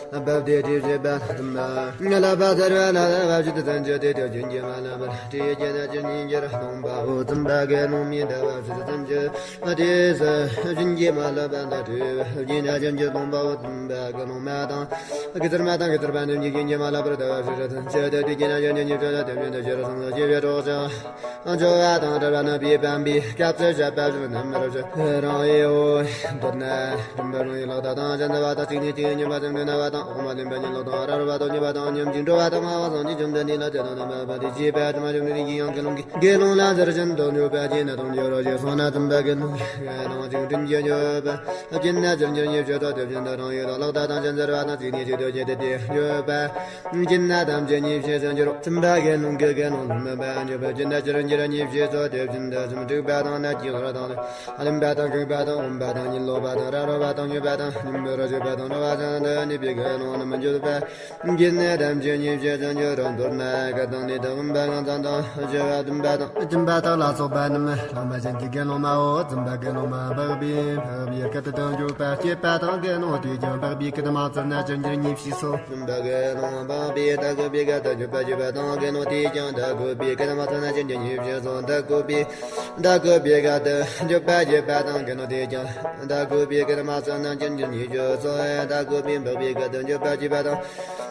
བ། བབ་སྟེ་དྲིས་བགྱིས་པ་དང་། ལག་པ་ཚར་བ་ལ་བབ་ཕྱིར་དུ་བཙན་བྱོལ་དེ་དེ་བཞིན་གྱིས་མ་བརླབས་པར་དྲིས་བགྱིས་ན་ཅི་ཉིད་འགྱུར་སྟོང་པའོ། བཙུན་པ་དགེ་སློང་མས་བཟླས་པ་ཕྱིར་དུ་བཙན་བྱོལ་དེ་ཚུལ་བྱིན་གྱིས་མ་བརླབས་པ་ལ་དྲིས་བགྱིས་ན་ཅི་འགྱུར་སྟོང་པའོ། བཙུན་པ་དགེ་སློང་མ་དང་། དགེ་ཚུལ་མ་དང་དགེ་ཚུལ་པ་རྣམས་ཀྱིས་བྱིན་གྱིས་མ་བརླབས་པར་བཟླས་པ་ཕྱིར་དུ་བཙན་བྱོལ་དེ་དེ་བགྱིས་ན་ཅི་ཉིད་འགྱུར་སྟོང་པའོ། དེ་བཞིན་དུ་སྤྱིར་གསུམ་ལ་སྐྱེ་བའི་གྲོགས་བྱང་། འགྲོ་བ་དང་བྲལ་བ་ནི་པའི་བམ་པའི་སྐབས་སུ་བཤད་པ་ཞིག་རྣམ་པར་སྤྱོད་རང་ཡིའོ། མདོར་ན་སྒྲིམ་པ་རང་ཡི་ལག་རྟགས་དང་ཅན་ཟེར་བ་དང་གཅིག་ནས་གཅིག་ཉེ་བ་དང་འདྲེས་ན་བ་དང་འོག་མ་ལེན་པ་ཉིད་ལོག་དང་ར་རོ་བ་དང་ཉེ་བ་དང་ཉམས་ཀྱིས་འགྲོ་བ་དང་སྨྲ་བ་སངས་རྒྱས་བཅོམ་ལྡན་འདས་ལ་དེ་དང་ལྡན་པ་དེ་བྱས་པ་དྲི་མ་བཅོམ་ལྡན་གྱིས་ཡང་དགེ་སློང་གིས་དགེ་སློང་ལ་ཟེར་བཞིན་དུ་འཇུག་པ་བགྱིས་ན་དང་འགྱུར་རོ་ཞེས་གསུངས་ན། བཙུན་པ་དགེ་སློང་གིས་དགེ་སློང་ཅིག་དྲིན་གྱིས་འཇུག་པ་བགྱིས་ན་ཅི་འགྱུར་ཉེས་བྱས་སོ། དེ་བཞིན་དུ་རང་ཡི་ལག་རྟགས་དང་ཅན་ཟེར་བ་དང་གཅིག་ནས་གཅིག་ཏུ་སྐྱེས་ཏེ་དེ་འཇུག་པ་བགྱིས་ན་ཐམས་ཅད་ཉེས་བྱས་སུ་འགྱུར་རོ། བཙུན་པ་དགེ་སློང་གིས་དགེ་སློང་ལ་སྨོད་པ་འཇུག་པ་བགྱིས་ན་ཅི་འགྱུར་ཉེས་བྱས་སོ། དེ་བཞིན་དུ་སུམ་འཁྲུགས་པ་དང་ནད་ཀྱི་ལོ་དང་ལེན་པ་དང་འཁྲུགས་པ་དང་འོན་པ་དང་གཉིད་ལོག་པ་དང་ར་རོ་བ་དང་ཉོབ་པ་དང་ཉིན་མོར་བཞུགས་པ་དང་འགྲོ་བ་ཅན་དུ་གནས་པའི་དགེ་སློང་རྣམས་འཇུག་པ་བགྱིས་ན་ཐམས་ཅད་ཉེས་བྱས་སུ་འགྱུར་རོ། མདོར་ན་སྐད་དང་ནི་དང་འོན་པ་ངན་ཙམ་དང་བཞི་པ་འདུན་པ་དང་སྦྱིན་པ་དག་ལ་སོགས་པ་རྣམས་བླ་མ་གཞན་གྱི་དགེ་སློང་མའོ། བཙུན་པ་དགེ་སློང་མ་འཕགས་པའི་འཕགས་པའི་སྐད་དུ་འཇུག་པ་སྐྱེས་པ་དང་དགེ་སློང་དེས་ཀྱང་འཕགས་པའི་སྐད་མ་ཚོལ་ན་ཅི་འགྱུར་ཉེས་བྱས་སོ། བཙུན་པ་དགེ་སློང་མ་འཕགས་པའི་དག་གི་པའི་སྐད་དུ་འཇུག་པ་སྐྱེས་པ་དང་དགེ་སློང་དེས་ཀྱང་དག་གི་པའི་སྐད་མ་ཚོལ་ན་ཅི་འགྱུར་ཉེས་བྱས་སོ། དག་གི་པའི་དག་གི་པའི་སྐད་དུ་འཇུག་པ་སྐྱེས་པ་དང་དགེ་སློང་དེས་ཀྱང་དག་གི་པའི་སྐད་མ་ཚོལ་ན་ཅི་འགྱུར་ཉེས་བྱས་སོ། དག་གི་པའི་འཕགས་པའི་སྐད་དུ་འཇུག་པ་སྐྱེས་པ་དང་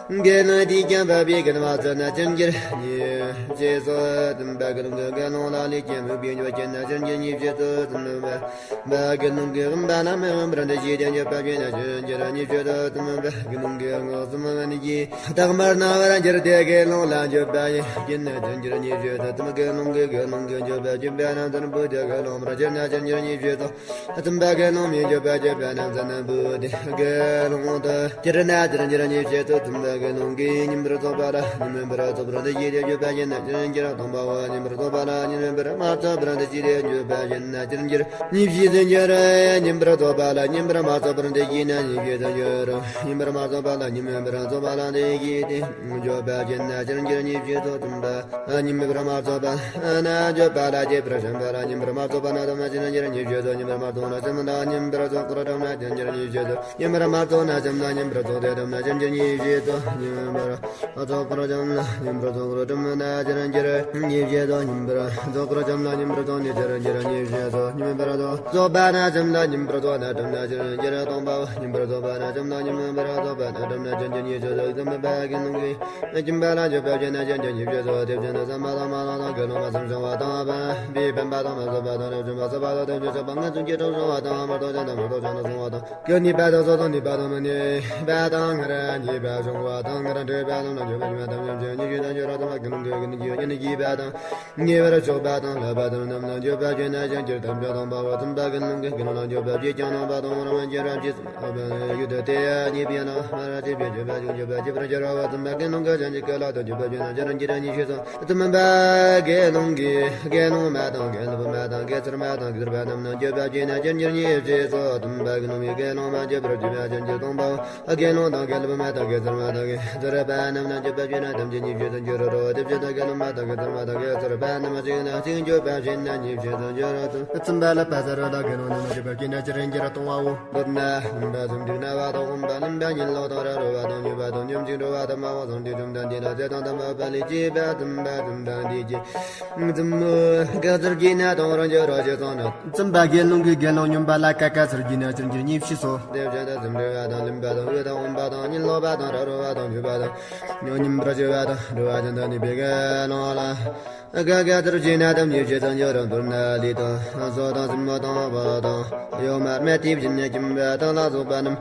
དགེ་སློང་དེས་ཀྱང་འབད་པའི་དགེ་སློང་མ་ཚོལ་ན་ཅི་འགྱུར་ཉེས་བྱས་སོ། བཙུན་པ་དགེ་སློང་གིས་དགེ་སློང་ལ་ལུས་ཀྱི་མིག་པས་འགྱོད་བྱེད་ན་ཅི་འགྱུར་ཉེས་བྱས་སོ། བཙུན་པ་དགེ་སློང་གིས་འོན་པ་ལ་མི་འོན་པར་འདུ་བྱས་ཏེ་འགྱོད་པ་བྱས་ན་ཅི་འགྱུར་ཉེས་བྱས་སོ། བཙུན་པ་དགེ་སློང་གིས་མངོན་སུམ་དབང་གིས་བདག་མར་སྣང་བར་འགྱུར་ཏེ་དགེ་སློང་ལ་འགྱོད་པ་བྱས་ན་ཅི་འགྱུར་ཉེས་བྱས་སོ། བཙུན་པ་དགེ་སློང་གིས་དགེ་སློང་གི་འགྱོད་པ་བྱས་པ་རྣམས་ཚུར་འབུལ་ཏེ་དགེ་སློང་མར་གྱུར་ན་ཅི་འགྱུར་ཉེས་བྱས་སོ། བཙུན་པ་དགེ་སློང་མའི་འགྱོད་པ་བྱས་པ་རྣམས་ཚུར་འབུལ་ཏེ་དགེ་སློང་དུ་གྱུར་ན་ཅི་འགྱུར་ཉེས་བྱས་སོ། བཙུན་པ་དགེ་སློང་གིས་ཉན་པར་རྫོགས་པ་ལ་ཉན་མིན་པར་རྫོགས་པར་འདུ་བྱས་ཏེ་འགྱོད་པ་བྱས་ན་ཅི་འགྱུར། སྟོང་པའོ། ཉན་པར་རྫོགས་པ་ལ་ཉན་མིན་པར་མ་རྫོགས་པར་འདུ་བྱས་ཏེ་འགྱོད་པ་བྱས་ན་ཅི་འགྱུར། ཉེས་བྱས་སུ་འགྱུར། ཉན་པར་རྫོགས་པ་ལ་ཉན་པར་མ་རྫོགས་པར་འདུ་བྱས་ན་ཉེས་བྱས་སུ་འགྱུར། ཉན་པར་མ་རྫོགས་པ་ལ་ཉན་མིན་པར་རྫོགས་པ་ལ་འདུ་བྱས་ཏེ་འགྱོད་པ་བྱས་ན་ཅི་འགྱུར། ཉེས་བྱས་སོ། བཙུན་པ་ཉན་མིན་པར་མ་རྫོགས་པ་ན་འགྱོད་པ་ལ་སྐྱེས་པར་བྱམས་པ་ལ་ཉན་པར་མ་རྫོགས་པ་ན་སྡོམ་ན་ཅི་འགྱུར། ཉེས་བྱས་སོ། ཉན་པར་མ་རྫོགས་ན་བྱམས་ལ་ཉན་པར་རྫོགས་པར་སྡོམ་ན་ཅི་འགྱུར། ཉེས་བྱས་སོ། ཉན་པར་མ་རྫོགས་ན་བྱམས་ལ་ཉན་པར་རྫོགས་ཏེ་སྡོམ་ན་ཅི་འགྱུར། ཉེས་བྱས་སོ། ཉན་པར་རྫོགས་པར་བྱམས་ལ་ཉན་པར་རྫོགས་པར་སྡོམ་ན་ཅི་འགྱུར། ཉེས་བྱས་སོ། ཉན་པར་རྫོགས་པར་བྱམས་ལ་ཉན་པར་རྫོགས་ནས་ཅི་འགྱུར། ཉེས་བྱས་སོ། ཉན་པར་རྫོགས་པ་ན་བྱམས་ལ་ཉན་པར་རྫོགས་ན་སྡོམ་ན་ཅི་འགྱུར། སྟོང་པའོ། ཉན་པར་རྫོགས་པ་ན་བྱམས་ལ་ཉན་མིན་པར་རྫོགས་པ་ན་སྡོམ་ན་ཅི་འགྱུར། ཉེས་བྱས་སོ། བཙུན་པ་དགེ་སློང་གིས་སྦྱིན་པ་ལ་འགྱོད་པ་བྱས་ན་ཅི་འགྱུར། ཉེས་བྱས་སོ། དེ་བཞིན་དུ་བསམ་པ་དང་མ་ལོངས་དང་དགེ་སློང་མ་གསུམ་བྱུང་བ་དང་། བུའི་སྤེན་པ་དང་མ་བསྲེགས་པ་དང་། རབ་བྱུང་བ་བསྲེགས་པ་དང་། དེ་བཞིན་གཤེགས་པ་ལྔ་བཅུ་ཞེ་དྲུག་བྱུང་བ་དང་། མ་གཏོགས་ཅན་དང་མ་གཏོགས་ཅན་དུ་སོང་བ་དང་། སྐྱེ་ནུས་པ་དང་སོ་སོར་གནས་པ་དང་མི་གནས་པ་དང་སྔར་གྱི་བུ་བྱུང་བ་དང་། སྔར་འདྲིས་པ་རྣམས་ལ་འགྱོད་པ་བྱས་པ་དང་། ཉེས་བྱས་སོ། ཉེས་བྱས་སོ། འགྱུར་བ་དང་། ཉེས་པར་ཕྱོགས་པ་དང་ལྷག་པ་དང་རྣམས་ལ་འགྱོད་པ་བྱས་ན་ཅི་འགྱུར། ཐམས་ཅད་སྟོང་པའོ། བཙུན་པ་དགེ་སློང་གིས་དགེ་སློང་ལ་འགྱོད་པ་བྱས་ཀྱང་སྣང་བ་དང་རང་བཞིན་གྱིས་རབ་ཅིག་ཡུལ་དུ་དེ་ཡང་ཉེས་པའི་ལམ་མ་རབ་ཅིག་པའི་འགྱོད་པ་བྱུང་། འགྱོད་པ་བྱས་པར་འགྱུར་བ། བཙུན་པ་དགེ་སློང་གིས་གཞན་གྱི་སྐད་ལ་ཐོས། འགྱོད་པ་བྱས་ན་ཅི་འགྱུར། ཉེས་བྱས་སོ། བཙུན་པ་དགེ་སློང་གིས་དགེ་སློང་མ་དང་དགེ་སློབ་མ་དང་དགེ་ཚུལ་མ་དང་དགེ་ཚུལ་པ་རྣམས་ལ་འགྱོད་པ་བྱས་ན་ཅི་འགྱུར། ཉེས་བྱས་སོ། བཙུན་པ་དགེ་སློང་མའི་དགེ་སློང་མ་འགྱོད་པར་བྱས་པ་ཅི་འགྱུར། སྟོང་པའོ། དགེ་སློང་དང་དགེ་སློབ་མ་དང་དགེ་ཚུལ་མ་དང་དགེ་ཚུལ་པ་རྣམས་ལ་འགྱོད་པ་བྱས་ན་ཐམས་ཅད་ཉེས་བྱས་སུ་འགྱུར་རོ། དེ་བཞིན་དུ་དགེ་སློང་མ་དང་དགེ་ཚུལ་མ་དང་དགེ་ཚུལ་པ་རྣམས་གཅིག་ན་གཅིག་འགྱོད་པ་བྱས་ན་ཉེས་བྱས་སུ་འགྱུར་རོ། བཙུན་པ་ལྷག་པ་ཟེར་བ་ལ་དགེ་སློང་རྣམས་ལ་འགྱོད་པ་བྱས་ན་ཅི་འགྱུར། སྟོང་པའོ། མདོར་ན་སྨིན་པ་གསུམ་དྲུག་ན་བ་དང་འོན་པ་ལེན་པ་གཉིད་ལོག་དང་ར་རོ་བ་དང་འགྱོད་པ་དང་ཉམས་ཞིབ་འགྲོ་བ་དང་མ་འོངས་སང་དུས་བཅོམ་ལྡན་འདས་ལ་ཚེ་དང་ལྡན་པ་པ་ལས་སྐྱེས་པ་བཙུན་པ་བཙུན་དང་དེ་སྐྱེས། བཙུན་མོ་དགའ་ཚོར་གྱིས་ན་དང་རང་གི་རོ་ཞེས་གསུངས་ན། བཙུན་པ་དགེ་སློང་གིས་དགེ་སློང་སྨྱོན་པ་ལ་དགའ་དགའ་ཚོར་གྱིས་ན་ཅི་འགྱུར། ཉེས་བྱས་སོ། དེ་བཞིན་དུ་སེམས་འགྲོ་བ་དང་ལེན་པ་དང་འོད་དང་འོན་པ་དང་གཉིད་ལོག་པ་དང་ར་རོ་བ་དང་འགྱོད་པ་དང་ཉོན་མོངས་པར་སྐྱེ་བ་དང་འགྲོ་བ་ཅན་དུ་གནས་པའི་དགེ་སློང་ལ་དགའ་དགའ་ཚོར་གྱིས་ན་ཐམས་ཅད་ཉེས་བྱས་སུ་འགྱུར་རོ། མདོར་ན་ལུས་དང་སྲོག་དང་སྲིན་མོ་དང་བུ་དང་གཡོག་མ་དེ་བཞིན་གྱི་སྦྱིན་པ་དང་ལ་སོགས་པ་རྣམས་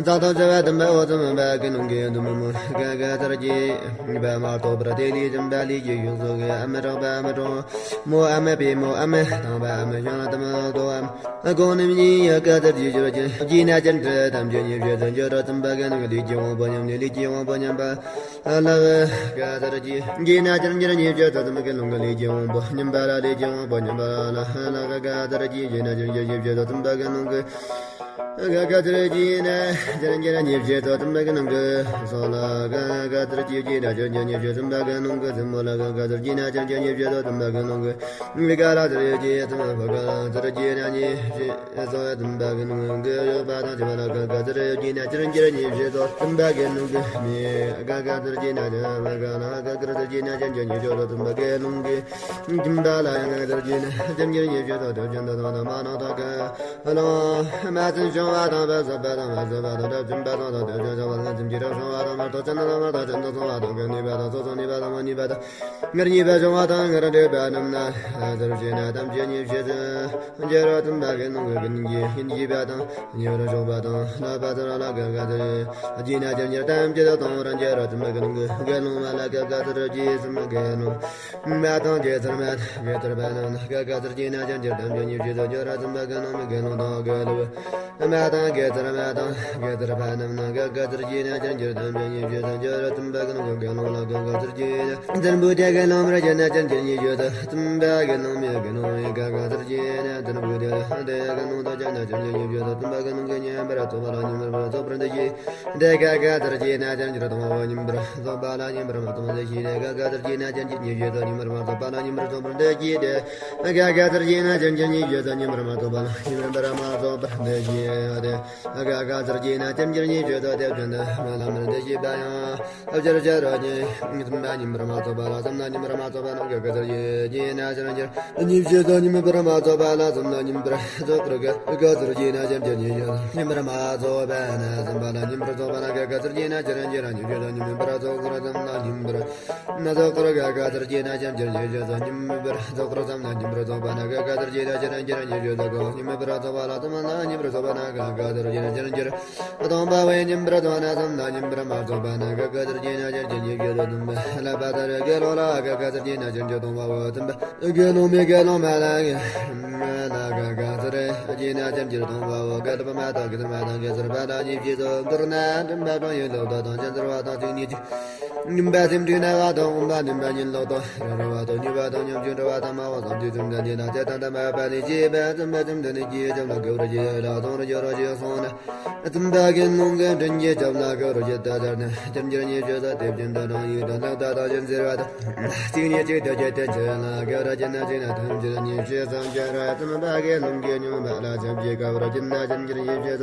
ཚོགས་དང་བཅས་པ་བསྟན་པའོ། བཙུན་པ་དགེ་སློང་གིས་བཙུན་མོ་དགའ་དགའ་ཚོར་གྱིས་པ་མ་གཏོགས་པར་དེ་ལས་སྦྱིན་པ་ལས་ཀྱི་གཞུང་སོགས་ཀྱི་ཨ་མི་གྲོགས་པ་ཨ་མི་གྲོགས་མོ་ཨ་མི་བུ་མོ་ཨ་མི་དང་པ་ཨ་མི་གཞན་ལ་དུ་མ་དོ་ཨ་མི་གོང་རྣམ་གཉིས་ཡང་དགའ་ཚོར་གྱིས་སྦྱོར་གྱིས་བགྱིས་ན་ཅི་འགྱུར། ཐམས་ཅད་ཉེས་བྱས་སུ་འགྱུར་རོ། བཙུན་པ་དགེ་སློང་གིས་ལུས་ཀྱི་དབང་པོ་ཉམས་ནས་ལུས་ཀྱི་དབང་པོ་ཉམས་པ་ལ་དགའ་ཚོར་གྱིས་བགྱིས་ན་ཅི་འགྱུར། ཉེས་བྱས་སོ། བཙུན་པ་དགེ་སློང་གིས་ལུས་ཀྱི་དབང་པོ་ཉམས་པ་ལ་ལུས་ཀྱི་དབང་པོ་ཉམས་པ་ལ་དགའ་དགའ་ཚོར་གྱིས་བགྱིས་ན་ཅི་འགྱུར། ཉེས་བྱས་སོ། བཙུན་པ་དགེ་སློང་གིས་དགའ་དགའ་ཚོར་གྱིས་ན་ཅི་འགྱུར། ཉེས་བྱས་སོ། བཙུན་པ་དགེ་སློང་གི་སྲོག་ལ་དགའ་དགའ་ཚོར་གྱིས་བགྱིས་ན་ཅི་འགྱུར། ཉེས་བྱས་སོ། བཙུན་པ་དགེ་སློང་གི་སེན་མོ་ལ་དགའ་དགའ་ཚོར་གྱིས་ན་ཅི་འགྱུར། ཉེས་བྱས་སོ། བཙུན་པ་དགེ་སློང་གི་ལུས་དགའ་ལ་ཚོར་གྱིས་བཙུན་མོ་དགའ་ལ་ཚོར་གྱིས་ན་ཉེས་བྱས་སོ། བཙུན་པ་དགེ་སློང་གི་གཡོག་པ་དང་བཅས་པ་ལ་དགའ་དགའ་ཚོར་གྱིས་ན་ཅི་འགྱུར། ཉེས་བྱས་སོ། བཙུན་པ་དགེ་སློང་གི་མིག་དགའ་དགའ་ཚོར་གྱིས་ན་ཅི་འགྱུར། དགའ་ལ་དགའ་དགའ་ཚོར་གྱིས་ན་ཅི་འགྱུར། ཉེས་བྱས་སོ། བཙུན་པ་དགེ་སློང་གི་སྦྱིན་པ་ལ་ཡང་དགའ་ཚོར་གྱིས་ན་ཅི་འགྱུར། ཉེས་བྱས་སོ། དེ་བཞིན་དུ་དང་དང་མ་ནང་དག་གི་སློང་མ་བྱིན་བྱུང་བ་དང་བུ་བསད་པ་དང་མ་བསད་པ་དང་རབ་བྱིན་པ་དང་དང་དེ་བཞིན་གཤེགས་པ་ལྔ་བྱིན་གྱིས་རབ་བྱུང་བ་དང་མ་གཏོགས་ཅན་དང་མ་གཏོགས་ཅན་དུ་སོང་བ་དང་གི་ནུས་པ་དང་སོ་སོ་ནུས་པ་དང་མ་ནུས་པ་དང་སྔར་ཉེས་པ་བྱུང་བ་དང་སྔར་འདྲིས་པ་རྣམས་ན་ཚོར་བྱས་ན་ཐམས་ཅད་ཉེས་བྱས་སུ་འགྱུར་རོ། བཙུན་པ་དགེ་སློང་གི་ཀུན་གྱི་ཡིན་གྱིས་པ་དང་ཉེ་བར་ཕྱོགས་པ་དང་ལྷག་པ་ཚོར་བ་ལ་དགའ་དགའ་ཚོར་གྱིས་ན་ཅི་འགྱུར། ཐམས་ཅད་སྟོང་པར་འགྱུར་རོ། བཙུན་པ་དགེ་སློང་གི་དགེ་སློང་མ་ལ་དགའ་དགའ་ཚོར་གྱིས་བཙུན་པ་དགེ་སློང་མ་དང་དགེ་ཚུལ་མ་དང་དགེ་ཚུལ་པ་རྣམས་ལ་དགའ་དགའ་ཚོར་གྱིས་ན་ཅི་འགྱུར། ཐམས་ཅད་ཉེས་བྱས་སུ་འགྱུར་རོ། བཙུན་པ་དགེ་སློང་མའི་དགེ་སློང་དང་དགེ་སློབ་མ་དང་དགེ་ཚུལ་མ་དང་དགེ་ཚུལ་པ་རྣམས་ལ་དགའ་དགའ་ཚོར་གྱིས་ན་ཅི་འགྱུར། ཐམས་ཅད་ཉེས་བྱས་སུ་འགྱུར་རོ། བཙུན་པ་དགེ་སློང་གི་དགེ་སློང་ལ་དགའ་དགའ་ཚོར་གྱིས་ཚུར་འབུལ་ཏེ་དགེ་སློང་མར་གྱུར་ན་ཅི་འགྱུར། ཉེས་བྱས་སོ། བཙུན་པ་དགེ་སློང་མའི་དགེ་སློང་མའི་དགའ་དགའ་ཚོར་གྱིས་ན་ཚུར་འབུལ་ཏེ་དགེ་སློང་དུ་གྱུར་ན་ཅི་འགྱུར། ཉེས་བྱས་སོ། བཙུན་པ་དགེ་སློང་གིས་ཉན་པར་རྫོགས་པ་ལ་ཉན་མིན་པར་རྫོགས་པར་འདུ་བྱས་ཏེ་དགའ་དགའ་ཚོར་གྱིས་ན་ཅི་འགྱུར། སྟོང་པ་ཉན་པར་རྫོགས་པ་ལ་ཉན་པར་མ་རྫོགས་པར་འདུ་བྱས་ཏེ་དགའ་དགའ་ཚོར་གྱིས་ན་ཅི་འགྱུར། ཉེས་བྱས་སོ། ཉན་པར་མ་རྫོགས་པ་ལ་ཉན་པར་རྫོགས་པར་འདུ་བྱས་ཏེ་དགའ་དགའ་ཚོར་གྱིས་ན་ཅི་འགྱུར། ཉེས་བྱས་སོ། ཉན་པར་མ་རྫོགས་པ་ལ་ཉན་པར་མ་རྫོགས་པར་འདུ་བྱས་ཏེ་དགའ་དགའ་ཚོར་གྱིས་ན་ཅི་འགྱུར། ཉེས་བྱས་སོ། དེ་བཞིན་དུ་མ་ལ་མར་འདུ་བྱས་པ་ཡང་ཕྱིར་གྱུར་རོ། ཉན་པར་མ་རྫོགས་པ་ལ་བསམ་ན་ཉན་པར་མ་རྫོགས་པ་ན་དགའ་དགའ་ཚོར་གྱིས་ན་ཅི་འགྱུར། ཉེས་བྱས་སོ། ཉན་པར་མ་རྫོགས་པ་ལ་བསམ་ན་ཉན་པར་རྫོགས་པར་དགའ་དགའ་ཚོར་གྱིས་ན་ཅི་འགྱུར། ཉེས་བྱས་སོ། ཉན་པར་མ་རྫོགས་པ་ན་བསམ་པ་ལ་ཉན་པར་རྫོགས་པ་ན་དགའ་ ག་ཚར་གྱིས་ན་ཅི་རང་ཅི་རང་ཉིད་ཀྱི་ཉིན་མིན་པར་རྫོགས་སྐོར་ཙམ་ན་ཉིན་པར་ན་རྫོགས་སྐོར་ག་ག་ཚར་གྱིས་ན་ཅི་རང་ཅི་རང་ཉིད་ཀྱི་ཉིན་མིན་པར་རྫོགས་སྐོར་ཙམ་ན་ཉིན་པར་རྫོགས་པ་ན་ག་ག་ཚར་གྱིས་ན་ཅི་རང་ཅི་རང་ཉིད་ཀྱི་ཉིན་མིན་པར་རྫོགས་པ་ལ་ཙམ་ན་ཉིན་པར་རྫོགས་པ་ན་ག་ག་ཚར་གྱིས་ན་ཅི་རང་ཅི་རང་སྟོང་པ་བས་ཉིན་པར་རྫོགས་ན་ཙམ་ན་ཉིན་པར་མ་རྫོགས་པ་ན་ག་ག་ཚར་གྱིས་ན་ཅི་རང་ཅི་རང་ཉིད་ཀྱི་སྟོང་པ་ལ་བ་ད་རེ་དགེ་སློང་ལ་ག་ག་ཚར་གྱིས་ན་ཅི་རང་ཅི་སྟོང་པ་བས་ཙམ་པ། དགེ་སློང་མའི་དགེ་སློང་མ་ལ་ལ་ག་ག་ཚར་གྱིས་ན་ཅི་རང་ཅི་སྟོང་པའོ། དགེ་ལེགས་མ་དང་དགེ་ཚུལ་མ་དང་དགེ་ཚུལ་པ་དང་ཉེས་བྱས་སོ། མདོར་ན་འགྲིམ་པ་དང་ཡིན་ལོག་དང་ཅན་ཚར་བ་དང་ཚིག་ཉིད་ཀྱི་འགྲིམ་པ་སེམས་འགྲིག་ན་བ་དང་འོང་པ་འགྲིམ་པ་ཉིད་ལོག་དང་རང་རང་བ་དང་ཉེས་པ་དང་ཉམ་ཆུང་འདྲ་བ་དང་མ་བ་སོགས་ཀྱི་ཚུལ་འདྲ་ཉིད་ལ་དེ་དང་དམ་པ་ལས་བྱས་པ་ཙམ་པ་ཙམ་དུ་ནི་ཀྱི་ཙམ་ལ་དགེ་བར་བྱེད་ལ་ཚོང་ར་ཇོ་ར་ཇི་སོང་ན། ཙམ་པ་གི་ནང་གི་དྲིན་གྱི་ཆབ་ལ་གུ་རུ་ཇི་ལྟ་ལྟར་ནི་ཅིར་འགྱུར་ཉེས་བྱས་སོ། དེ་བཞིན་དུ་རང་ཡུལ་དུ་ལག་ལྟ་དང་ཅིར་འཛེར་བ་དང་གཅིག་ཉིད་གཅིག་ཏུ་བྱེད་དེ་ཆོས་ལ་གུ་རུ་ཇི་ན་ཅི་ན་ཐམས་ཅད་ཉེས་བྱས་སོ། འགྱུར་བ་ཙམ་པ་གི་ནང་གི་སྙོམས་པ་ལ་ཆབ་ཀྱི་གུ་རུ་ཇི་ན་ཅིར་འགྱུར་ཉེས་བྱས་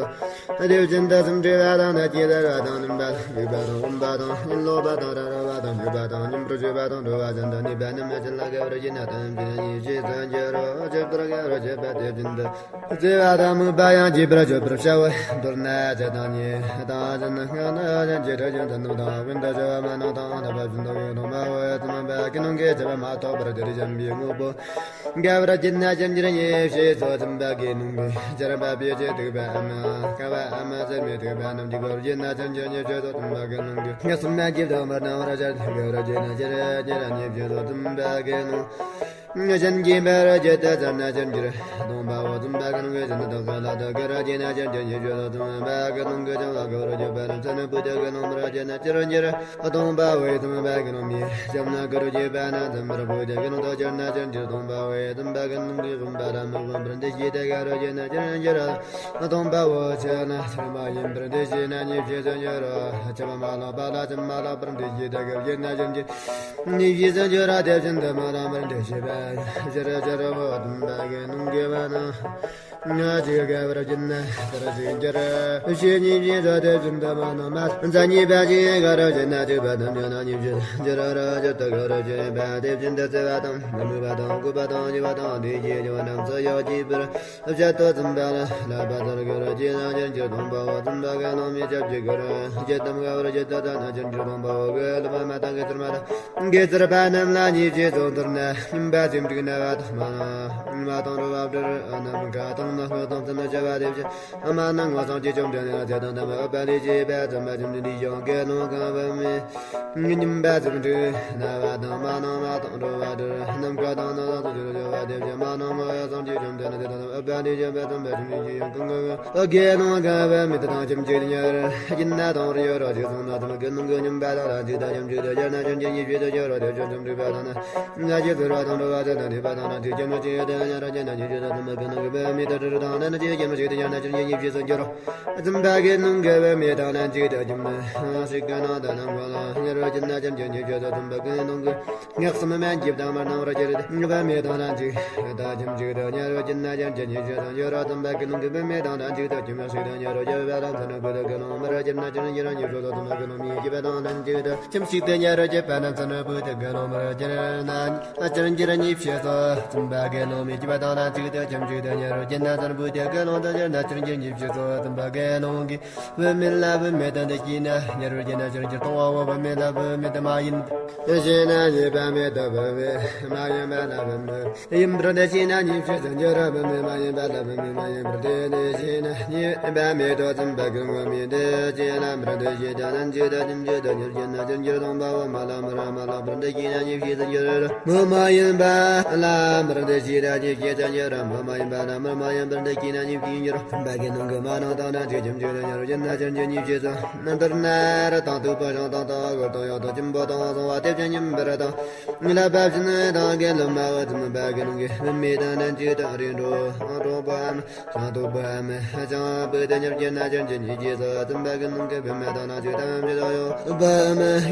སོ། དེ་བཞིན་དུ་སུམ་འདྲེས་པ་དང་ནི་ཅི་ཟེར་བ་དང་ནིམ་པ་དང་བུས་པ་དང་འོན་པ་དང་ཡིན་ལོག་པ་དང་ར་ར་བ་དང་ཉུག་པ་དང་ཉིམ་རུ་ཆུ་བ་དང་འགྲོ་བ་ཅན་དུ་ནུས་པ་ནི་མི་ཅི་ལ་གུ་རུ་ཇི་ན་ཐམས་ཅད་ཉེས་བྱས་སོ། འགྱུར་བ་ཇི་ལྟར་གུ་རུ་ཇི་པ་དེ་བཞིན་དུ། བརྩེ་བ་དང་མོས་པ་ཡང་བགྱིས་པར་བརྗོད་པར་བྱའོ། མདོར་ན་ཇི་དང་ཉིད་དང་ཇི་ནི་སྔ་ན་ཡང་ཇི་ལྟར་ཀྱང་ཇི་ནམ་དང་ཀུན་ཏུ་བྱ་བ་མ་ནོར་དང་ཐོབ་པ་བཞིན་དུ་ཡོད་དང་མ་འོས་ཙམ་པ་ཀུན་སློང་གི་བྱ་བ་མ་ཐོབ་པར་དེར་འཇམ་པའི་དངོས་པོ་དགའ་བར་བགྱིད་ན་ཅིར་འགྱུར་ཉེས་བྱས་སོ། ཙམ་པ་གི་ནང་གི་ཇི་ར་འབབ་པའི་ཆེད་ཐུག་པའམ་དཀའ་བའམ་ཟད་མི་ཐུག་པ་རྣམས་ཀྱི་སྒོར་བགྱིད་ན་ཅིར་འགྱུར་ཉེས་བྱས་སོ། ཙམ་པ་གི་ནང་གི་ངན་སོང་ན་སྐྱིད་དང་མར་སྣང་བར་བྱ་སྟེ་དགའ་བར་བགྱིད་ན་ཅིར་འགྱུར་ཉེས་བྱས་སོ། ཙམ་པ་གི་ནང་། གཞན་གྱིས་འབད་རུ་ཇི་ལྟར་བྱ་ན་ཅིར་འགྱུར་སྟོང་པའོ། ཙམ་པ་གི་ནང་གི་གཞན་དག་ས་ལ་དག་གི་ར་ཇི་ན་ཅིར་འགྱུར་ཉེས་བྱས་སོ། ཙམ་པ་གི་ནང་གི་ཅང་ལ་གི་རུ་ཇི་པ་ན་ཚ་ནི་བུ་དག་གི་ནང་མི་ར་ཇི་ན་ཅིར་འགྱུར་སྟོང་པའོ། ཙམ་པ་གི་ནང་མི་ཅམ་ན་གི་རུ་ཇི་པ་ན་ཙམ་པར་བུ་དག་གི་ནང་དུ་ཅིར་ན་ཅིར་འགྱུར་སྟོང་པའོ། ཙམ་པ་གི་ནང་གི་གསུམ་པ་ར་མི་གསུམ་པར་འདི་ཞི་དག་གི་རུ་ཇི་ན་ཅིར་འགྱུར་སྟོང་པའོ། ཆ་ན་ཚར་མ་ཡིན་པར་འདི་ཞི་ན་ཉེས་བྱས་སུ་འགྱུར་རོ། ཆ་མ་མ་ལོག་པ་ལ་ཅམ་མ་ལོག་པར་འདི་ཞི་དག་གི་ཞི་ན་ཅིར་འགྱུར། ཉེས་བྱས་སུ་འགྱུར་ར་དེ་བཞིན་དུ་མ་ར་མར་འདི་ཞི་བ་ཞི་ར་ཞི་ར་བོ་དུམ་པ་གི་ནང་གི་བ་ན། ང་ཅིག་དགའ་བར་བགྱིད་ན་དར་ཞིག་འགྱུར། ཞེས་ཉེས་བྱས་སོ། དེ་བཞིན་དུ་མ་ནོར་མ་ཟད་ཉེས་པ་ཞིག་ག་རུ་ཞེ་ན་ཅིག་པ་དང་ཉོ་ན་ཉེས་བྱས་འགྱུར་ར་ཇི་ལྟར་ག་རུ་ཞེ་པ་དེ་བཞིན་དུ་བརྩེ་བ་དང་མོས་པ་དང་གུས་པ་དང་བརྗོད་པ་དང་དེ་བཞིན་གྱི་བ་རྣམས་སུ་ཡང་བགྱིད་པར། བཤད་དོ། ཙམ་པ་ལ་ལ་པ་ལྟར་གུ་རུ་ཇི་ན་ཅིར་འགྱུར་སྟོང་པའོ། ཙམ་པ་གི་ནང་མི་ཅབ་ཀྱི་གུ་རུ་ཇི་ལྟར་ག་རུ་ཇི་ལྟར་ན་ཅིར་འགྱུར་སྟོང་པའོ། གི་ལ་པ་མ་དང་གི་ཚར་མ་དང་གི་ཚར་པ་རྣམས་ལ་ཉེས་བྱས་སོ། མདོར་ན་སྙིམ་པ་སེམས་འགྲིག་ན་བ་དང་མ་མ་དང་རུ་བ་བྲི་རུ་ནམ་མཁའ་དང་ནམ་མཁའ་དང་ཚུལ་ནི་བྱ་བ་དེ་བཞིན་མ་ནང་ང་སངས་རྒྱས་བཅོམ་ལྡན་འདས་ཚེ་དང་ལྡན་པ་ཨུཏྤ་ལའི་སྤྱད་པ་ཙམ་པ་ཙམ་དུ་འདི་ཡང་དགེ་སློང་གང་བ་མེད། སྙིམ་པ་ཙམ་འགྲིག་ན་བ་དང་མ་ནང་མ་དང་འགྲོ་བ་དེར་ནམ་མཁའ་དང་ནམ་ལ་སོགས་ཀྱི་རོ་བ་དེ་བཞིན་མ་ནང་མ་ཡ་སངས་རྒྱས་བཅོམ་ལྡན་འདས་དང་ཨུཏྤ་ལའི་སྤྱད་པ་ཙམ་པ་ཙམ་འགྲིག་ཡང་གང་གང་གང་དགེ་སློང་གང་བ་མེད་དང་ཁྱིམ་གཅིག་ཉར་གྱིན་ན་དང་རི་ཡོ་རོ་ཅིག་སོང་ན་ཙམ་དགེ་སློང་གི་སྙིམ་པ་དང་ལ་ཅིག་དང་ཁྱིམ་གཅིག་ཏུ་ཉར་ན་ཁྱིམ་གྱི་ཉེས་བྱས་སུ་འགྱུར་རོ། དེ་བཞིན་དུ་འགྲིག་པ་དང་ན་ང་ཅིག་ཚུར་བ་དང་འགྲོ་བ་དང་ན་འདི་པ་དང་ན་དེ་ཁྱིམ་གཅིག་ཏུ་ཉར་རོ་ཅིག་ན་ཉེས་བྱས་སུ་ཙམ་དགེ་སློང་གི་བ་མེད་དང་རི་རོ་དང་ན་ན་ཅིག་ཁྱིམ་གཅིག་ཏུ་ཉར་ན་ཁྱིམ་གྱི་ཉེས་བྱས་སུ་འགྱུར་རོ། ཙམ་པ་གི་ནང་གི་བུད་མེད་དང་ལྷན་ཅིག་ཏུ་ཁྱིམ་ཞིག་གི་ནང་དུ་ནམ་མཁའ་ལ་ཉར་བར་བགྱིད་ན་ཁྱིམ་གྱི་ཉེས་བྱས་སོ། ཙམ་པ་གི་ནང་གི་ངག་གསུམ་སྨན་གྱི་བདག་མར་སྣང་བར་གྱུར་ཏེ། བུད་མེད་དང་ལྷན་ཅིག་ཏུ་ཁྱིམ་ཞིག་ཏུ་ཉར་བར་བགྱིད་ན་ཁྱིམ་གྱི་ཉེས་བྱས་སོ་འགྱུར་རོ། ཙམ་པ་གི་ནང་གི་བུད་མེད་དང་ལྷན་ཅིག་ཏུ་ཁྱིམ་ཞིག་ཏུ་ཉར་བར་བགྱིད་པ་ལ་མཚན་ནི་བུ་དགེ་སློང་མར་གྱུར་ན་ཁྱིམ་གྱི་ཉེས་བྱས་སོ། ཙམ་པ་གི་ནང་མི་སྐྱེས་པ་དང་ལྷན་ཅིག་ཏུ་ཁྱིམ་ཞིག་ཏུ་ཉར་བར་བགྱིད་པ་ལ་མཚན་ནི་བུ་དགེ་སློང་མར་གྱུར་ན། ཨ་ཅིར་འགྱུར་ཉེས་བྱས་སོ། ཙམ་པ་གི་ནང་མི་སྐྱེས་པ་དང་ལྷན་ཅིག་ཏུ་ཁྱིམ་ཞིག་ཏུ་ཉར་བར་བགྱིད་ན་མཚན་བུ་དགེ་སློང་དུ་འགྱུར་ན་ཅིར་འགྱུར་ཉེས་བྱས་སོ། ཙམ་པ་གི་ནང་གི་བུད་མེད་ལ་བུད་མེད་དུ་འདི་སྐྱེས་ན་ཉར་བར་བགྱིད་ན་ཅིར་འགྱུར་སྟོང་པའོ། བུད་མེད་ལ་བུད་མེད་དུ་མ་ཡིན་པར་སྐྱེས་ན་ཉེས་པ་མེད་དོ། བུད་མེད་མ་ཡིན་པ་ལ་བུད་མེད་ཡིན་པར་འདི་སྐྱེས་ན་ཉེས་བྱས་སུ་འགྱུར་རོ། བུད་མེད་མ་ཡིན་པ་ལ་བུད་མེད་མ་ཡིན་པར་འདི་སྐྱེས་ན་ཉེས་པ་མེད་དོ། ཙམ་པ་གི་ནང་མི་འདི་སྐྱེས་ན་མར་འདི་སྐྱེས་ན་ལྷན་ཅིག་ཏུ་ཁྱིམ་གཅིག་ཏུ་ཉར་བར་བགྱིད་ན་ཅིར་འགྱུར་སྟོང་པའོ། མ་ལ་མར་མ་ལོག་པར་འདི་སྐྱེས་ན་ཉེས་བྱས་སུ་འགྱུར་རོ། མོ་མ་ཡིན་པ་ལ་མར་འདི་སྐྱེས་ན་ཉེས་བྱས་སུ་འགྱུར་རོ། མོ་མ་ཡིན་པ་ལ་མར་མ་ཡིན་པར་འདི་སྐྱེས་ན་ཉེས་བྱས་སུ་འགྱུར་རོ། ཙམ་པ་གི་ནང་གི་མ་ནང་དང་ལྷན་ཅིག་ཁྱིམ་གཅིག་ཏུ་ཉར་བར་བགྱིད་ན་ཅིར་འགྱུར་ཉེས་བྱས་སོ། མདོར་ན་རི་དྭགས་ཐུག་པ་ཤིང་དང་ཐག་གུར་དང་གཡོག་དང་གཅུང་པོ་དང་གསང་བ་དེ་བཞིན་ཉིམ་བུ་རི་དང་ལ་པ་བཞིན་དང་དགེ་སློང་མ་བུ། ཙམ་པ་གི་ནང་གི་བུད་མེད་དང་ལྷན་ཅིག་ཏུ་རི་འགྲོ་འགྲོ་པའམ་ཤིང་ཐུག་པའམ་ཤིང་ཕུག་ཏུ་ཉར་བར་བགྱིད་ན་ཅིར་འགྱུར་ཉེས་བྱས་སོ། ཙམ་པ་གི་ནང་གི་བུད་མེད་དང་ལྷན་ཅིག་ཏུ་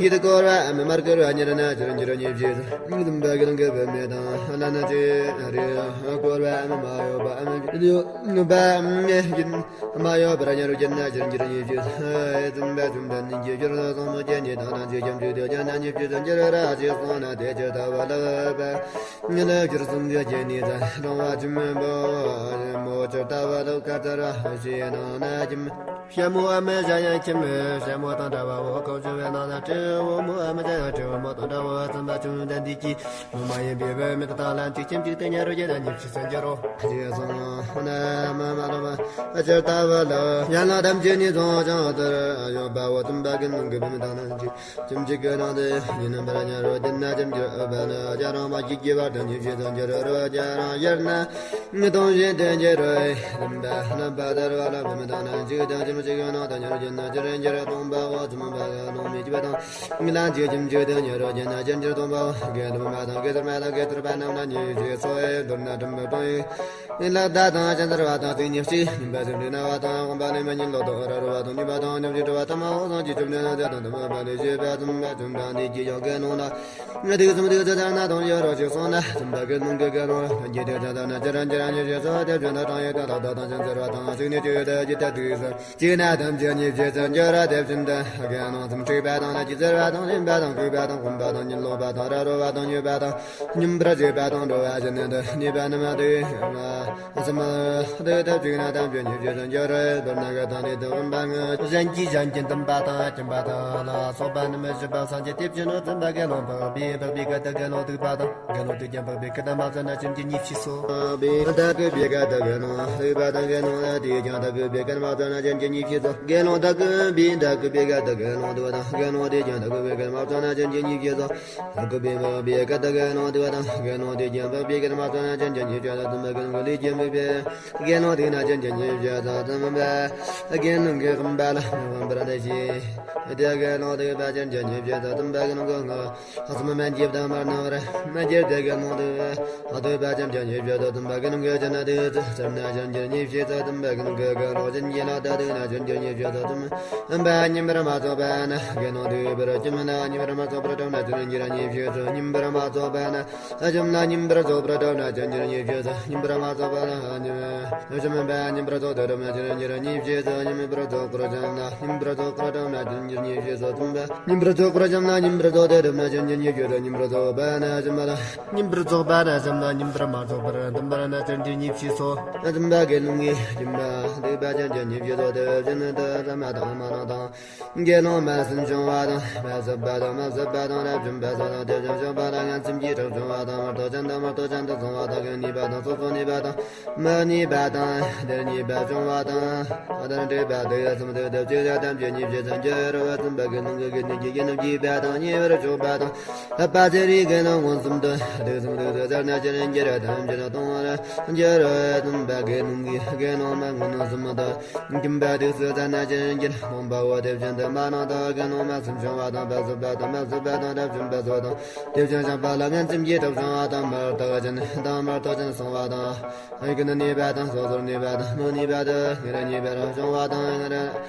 ཡིད་སྐོར་བའམ་ཡིད་སྐོར་བ་ཉར་ན་ཅིར་འགྱུར་ཉེས་བྱས་སོ། ཙམ་པ་གི་ནང་གི་བུད་མེད་དང་ལྷན་ཅིག་རིག་སྐོར་བའམ་མ་གཡོ་བའམ། ནུས་པ་མེད་ཡིན། མ་ཡོད་པར་ཉེ་རུ་སྐྱེས་ན་ཅིར་འགྱུར་ཉེས་བྱས་ཟིན་པ་བཅོམ་ལྡན་འདས་ཀྱིས་སྦྱོར་བ་གསུམ་མོ་སྐྱེ་གཉིས་དང་ནང་ཆོས་ཁྱིམ་ཆོས་དེ་ཀྱང་ན་ཉེས་བྱས་ཟིན་འགྱུར་ར་ཞེས་གསུངས་ན་དེ་ཇི་ལྟ་བ་ལགས་པ། ཉེ་ལ་སྦྱོར་གསུམ་གྱི་སྐྱེ་གཉིས་དང་རང་བ་ཆེན་པོ་མོ་ཇི་ལྟ་བ་ལགས་ཀ་ཙ་ར་ཞེས་ནང་ན་ཁྱིམ། ཤ་མོ་ཨ་མ་ཞ་ཡང་ཁྱིམ། ཤ་མོ་དང་འདྲ་བའོ། གང་བྱུང་བའི་ནང་ན་སྤྲེའུ་མོ་ཨ་མ་ཞ་ཡང་སྤྲེའུ་མོ་དང་འདྲ་བའོ། བཙུན་པ་བཅོམ་ལྡན་འདས་ཀྱིས་མོ་མ་ཡིན་པའི་བུད་མེད་དང་ལྷན་ཅིག་ཁྱིམ་གཅིག་ཏུ་ཉེ་རུ་སྐྱེས་ན་ཉེས་བྱས་ཟིན་འགྱུར་རོ། ཞེས་གསུངས་ན་མ་མ་ལོ་མ་ཇི་ལྟ་བ་ལགས། ཡན་ལག་ཐམས་ཅད་ནི་ཚོགས་ཀྱང་དེར་ཡོད་པའོ། བཙུན་པ་གི་ནང་གི་བུད་མེད་དང་ལྷན་ཅིག་ཁྱིམ་གཅིག་གི་ནང་དུ་ཉེ་རྣམ་པར་ཉེ་རུ་སྐྱེས་ན་ཁྱིམ་གྱི་ཨུཏྤལ་ནི་རྒྱ་རང་མ་གཅིག་གི་བར་དུ་ཉེས་བྱས་ཟིན་འགྱུར་རོ། རྒྱ་རང་ཡར་ན། ངི་དང་བཞིན་དུ་འགྱུར་རོ། བདུན་པ་རྣམ་པར་དར་བ་ལ་བུད་མེད་དང་ལྷན་ཅིག་ཏུ་ཁྱིམ་གཅིག་གི་ནང་དུ་ཉེ་རུ་སྐྱེས་ན་ཅིར་འགྱུར་སྟོང་པའོ། བཙུན་པ་གི་ལོང་མི་སྐྱིད་པ་དང་ངི་ལན་ཅིག་ཁྱིམ་གཅིག་ཏུ་ཉེ་རུ་སྐྱེས་ན་ཅིར་འགྱུར་སྟོང་པའོ། དགེ་ལུགས་མ་དང་དགེ་ཚུལ་མ་དང་དགེ་ཚུལ་པ་རྣམས་ལ་ཉེས་བྱས་སོ། མདོར་ན་དྲིམ་པ་དང་ཡིན་ལག་བརྡ་དང་སྤྱན་གཟར་བ་དང་སྟེང་ཉེས་ཤིག་ཉིན་པ་སེམས་འདྲེན་ན་བ་དང་དབང་པ་ལས་མ་ཉིན་ལོག་ཏུ་ར་རུ་བ་དང་ཉུལ་བ་དང་ཉམས་ཤིག་གྲུ་བ་ཐ་མ་འོག་སང་གི་བཅོམ་ལྡན་འདས་དང་དམ་པ་ལས་བྱེད་པ་ཙམ་པ་བཅོམ་ལྡན་འདས་ཀྱིས་ཀྱང་དགེ་སློང་ལ། དུས་གསུམ་དུས་སུ་ཚར་ན་དང་ཡོད་རོ་ཞེས་གསུངས་ན། བཙུན་པ་གི་ལུང་གིས་དགེ་སློང་ལ་ལྷན་སྐྱེས་དེ་ཚར་ན་ཅི་རང་ཅི་རང་ཉེས་བྱས་སོ། དེ་བཞིན་དུ་གྲངས་ཡོད་དང་ལྷག་ཏུ་དང་ཅན་ཟེར་བ་དང་ཞིག་ནས་ཅི་ཡོད་དེ་ཇི་ལྟར་དུས་སུ་ཅི་ན་ཐམས་ཅད་ཉེས་བྱས་སུ་འགྱུར་རོ། དེ་བཞིན་དུ་དགེ་སློང་གསུམ་འཁྲིག་པ་དང་ལ་ཅི་ཟེར་བ་དང་ལེན་པ་དང་བཀོད་པ་དང་གོམས་པ་དང་ཉིན་ལོག་པ་དང་ར་རོ་བ་དང་ཉུལ་བ་དང་ཉིན་པར་བྱེད་པ་དང་འགྲོ་བ་ཞི་གནས་དུ་གནས་པ་རྣམས་དུས་གསུམ་དུ་ཐབས་གཅིག་ན་ཐམས་ཅད་ཉེས་བྱས་སུ་འགྱུར་རོ། མདོར་ན་གི་དང་ནི་དུ་གོམས་པ་ངི་གཞན་གྱིས་གཞན་གྱི་འདུན་པ་དང་སྦྱིན་པ་དང་ལ་སོགས་པ་རྣམས་ཞི་བ་སངས་རྒྱས་དེ་བཞིན་ནོ། བཙུན་པ་དགེ་སློང་འཕགས་པའི་འཕགས་པའི་སྐད་དུ་དགེ་སློང་སྡིག་པ་དང་། དགེ་སློང་སྡིག་ཀྱང་འཕགས་པའི་སྐད་དུ་མ་བརྩམས་ན་ཅིར་འགྱུར་ཉེས་བྱས་སོ། དགེ་སློང་སྡིག་པ་དང་དགེ་སློང་སྡིག་ཀྱང་འཕགས་པའི་སྐད་དུ་མ་བརྩམས་ན་ཅིར་འགྱུར་ཉེས་བྱས་སོ། དགེ་སློང་སྡིག་པའི་སྡིག་པའི་སྐད་དུ་དགེ་སློང་སྡིག་པ་དང་དགེ་སློང་སྡིག་ཀྱང་འཕགས་པའི་སྐད་དུ་མ་བརྩམས་ན་ཅིར་འགྱུར་ཉེས་བྱས་སོ། སྡིག་པའི་འཕགས་པའི་སྐད་དུ་དགེ་སློང་སྡིག་པ་དང་དགེ་སློང་སྡིག་ཀྱང་འཕགས་པའི་སྐད་དུ་མ་བརྩམས་ན་ཅིར་འགྱུར་ཉེས་བྱས་སོ། བཙུན་པ་གི་ལུང་གིས་ལས་ཀྱི་དམིགས་པའི་དགེ་སློང་སྡིག་ན་ཅིར་འགྱུར་ཉེས་བྱས་སོ། བཙུན་པ་གི་ལུང་གིས་བསྟན་པ་ལ་མི་དབང་པར་འདི་ཞེས་དེ་དགེ་སློང་སྡིག་པ་ཅིར་འགྱུར་ཉེས་བྱས་སོ། བཙུན་པ་གི་ལུང་གིས་ངག་གསུམ་སྨན་གྱི་བདག་མར་སྣང་བར་མ་གྱུར་ཏེ་དགེ་སློང་སྡིག་པ་ཅིར་འགྱུར་ཉེས་བྱས་སོ། བཙུན་པ་གི་ལུང་གིས་ཅི་ན་དུས་སུ་ཚར་ན་ཅིར་འགྱུར་ཉེས་བྱས་སོ། བཙུན་པ་གི་ལུང་གིས་དགེ་སློང་བྱིན་གྱིས་བརླབས་ཏེ་སྡིག་ན་ཅིར་འགྱུར་ཉེས་བྱས་སོ། བཙུན་པ་ཉིན་པར་མ་རྫོགས་པ་ན་དགེ་སློང་སྡིག་པར་བྱུང་ན་ཉིན་པར་མ་རྫོགས་པར་གྲུབ་ན་ཅིར་འགྱུར་ཉེས་བྱས་སོ། ཉིན་པར་མ་རྫོགས་པ་ན་བྱུང་ན་ཉིན་པར་རྫོགས་པར་གྲུབ་ན་ཅིར་འགྱུར་ཉེས་བྱས་སོ། ཉིན་པར་མ་རྫོགས་པ་ན་ཉིན་བྱུང་པ་ཉིན་པར་རྫོགས་ཏེ་གྲུབ་ན་ཅིར་འགྱུར་ཉེས་བྱས་སོ། ཉིན་པར་རྫོགས་པར་བྱུང་ན་ཉིན་པར་རྫོགས་པར་གྲུབ་ན་ཅིར་འགྱུར་ཉེས་བྱས་སོ། བཙུན་པ་ཉིན་པར་རྫོགས་པར་བྱུང་ན་ཉིན་པར་རྫོགས་ཏེ་གྲུབ་ན་ཅིར་འགྱུར་ཉེས་བྱས་སོ། ཉིན་པར་རྫོགས་པ་ན་བྱུང་བ་ལ། ཉིན་པར་རྫོགས་པ་ན་བྱུང་ན་ཉིན་པར་མ་རྫོགས་པར་འདུན་པར་ན་ཅིར་འགྱུར་ཉེས་བྱས་སོ། བཙུན་པ་གི་ལུང་གིས་སྦྱིན་པ་སྡིག་པ་ཅིར་འགྱུར་ཉེས་བྱས་སོ། དེ་བཞིན་དུ་བླ་མ་དང་མ་ནང་དང་། དགེ་སློང་མ་གསུམ་བྱུང་བ་དང་། མ་གསུམ་པ་དང་མ་གསུམ་པ་དང་རབ་བྱུང་པ་སོགས་དང་། དེ་བཞིན་བྱུང་བ་ལ་ངན་སེམས་ཀྱིས་དྲག་བྱུང་བ་དང་། མ་རྟོགས་ཅན་དང་མ་རྟོགས་ཅན་དུ་སོང་བ་དང་། གང་ནུས་པ་དང་སོ་སོར་གནས་པ་དང་། མི་ནུས་པ་དང་། དེར་ཉེས་པ་བྱུང་བ་དང་། དེར་འདྲེས་པ་དང་། དེ་གསུམ་དུ་དེ་བཅུ་ལ་ཐམས་ཅད་ཉེས་བྱས་སུ་འགྱུར་རོ། བཙུན་པ་གི་ལུང་གིས་དགེ་འདུན་གྱི་དགེ་སློང་སྐྱེས་པ་དང་ཉེ་བར་ཕྱོགས་པ་དང་། ལྷག་པ་ཚེ་རིང་དགེ་སློང་མངོན་སུམ་དུ། དུས་གསུམ་དུས་སུ་ཚར་ན་ཅིར་འགྱུར་ཐམས་ཅད་སྟོང་བར་འགྱུར་རོ། བཙུན་པ་གི་ལུང་གིས་དགེ་སློང་མ་མངོན་སུམ་དུ། ཁྱིམ་པ་དུས་སུ་ཚར་ན་ཅིར་འགྱུར་སྟོང་པའོ། དེ་བཞིན་དུ་མ་ནང་དུ་དགེ་སློང་མ་གསུམ་བྱུང་བ་དང་། མ་གསུམ་པ་དང་མ་གསུམ་པ་དང་རབ་བྱུང་པ་སོགས་དང་། དེ་བཞིན་བྱུང་བ་ལ་ངན་སེམས་ཀྱིས་དྲག་བྱུང་བ་དང་། མ་རྟོགས་ཅན་དང་མ་རྟོགས་ཅན་སོང་བ་དང་། གང་ནུས་པ་དང་སོ་སོར་གནས་པ་དང་། མི་ནུས་པ་དང་སྔར་ཉེས་པར་བྱུང་བ་དང་།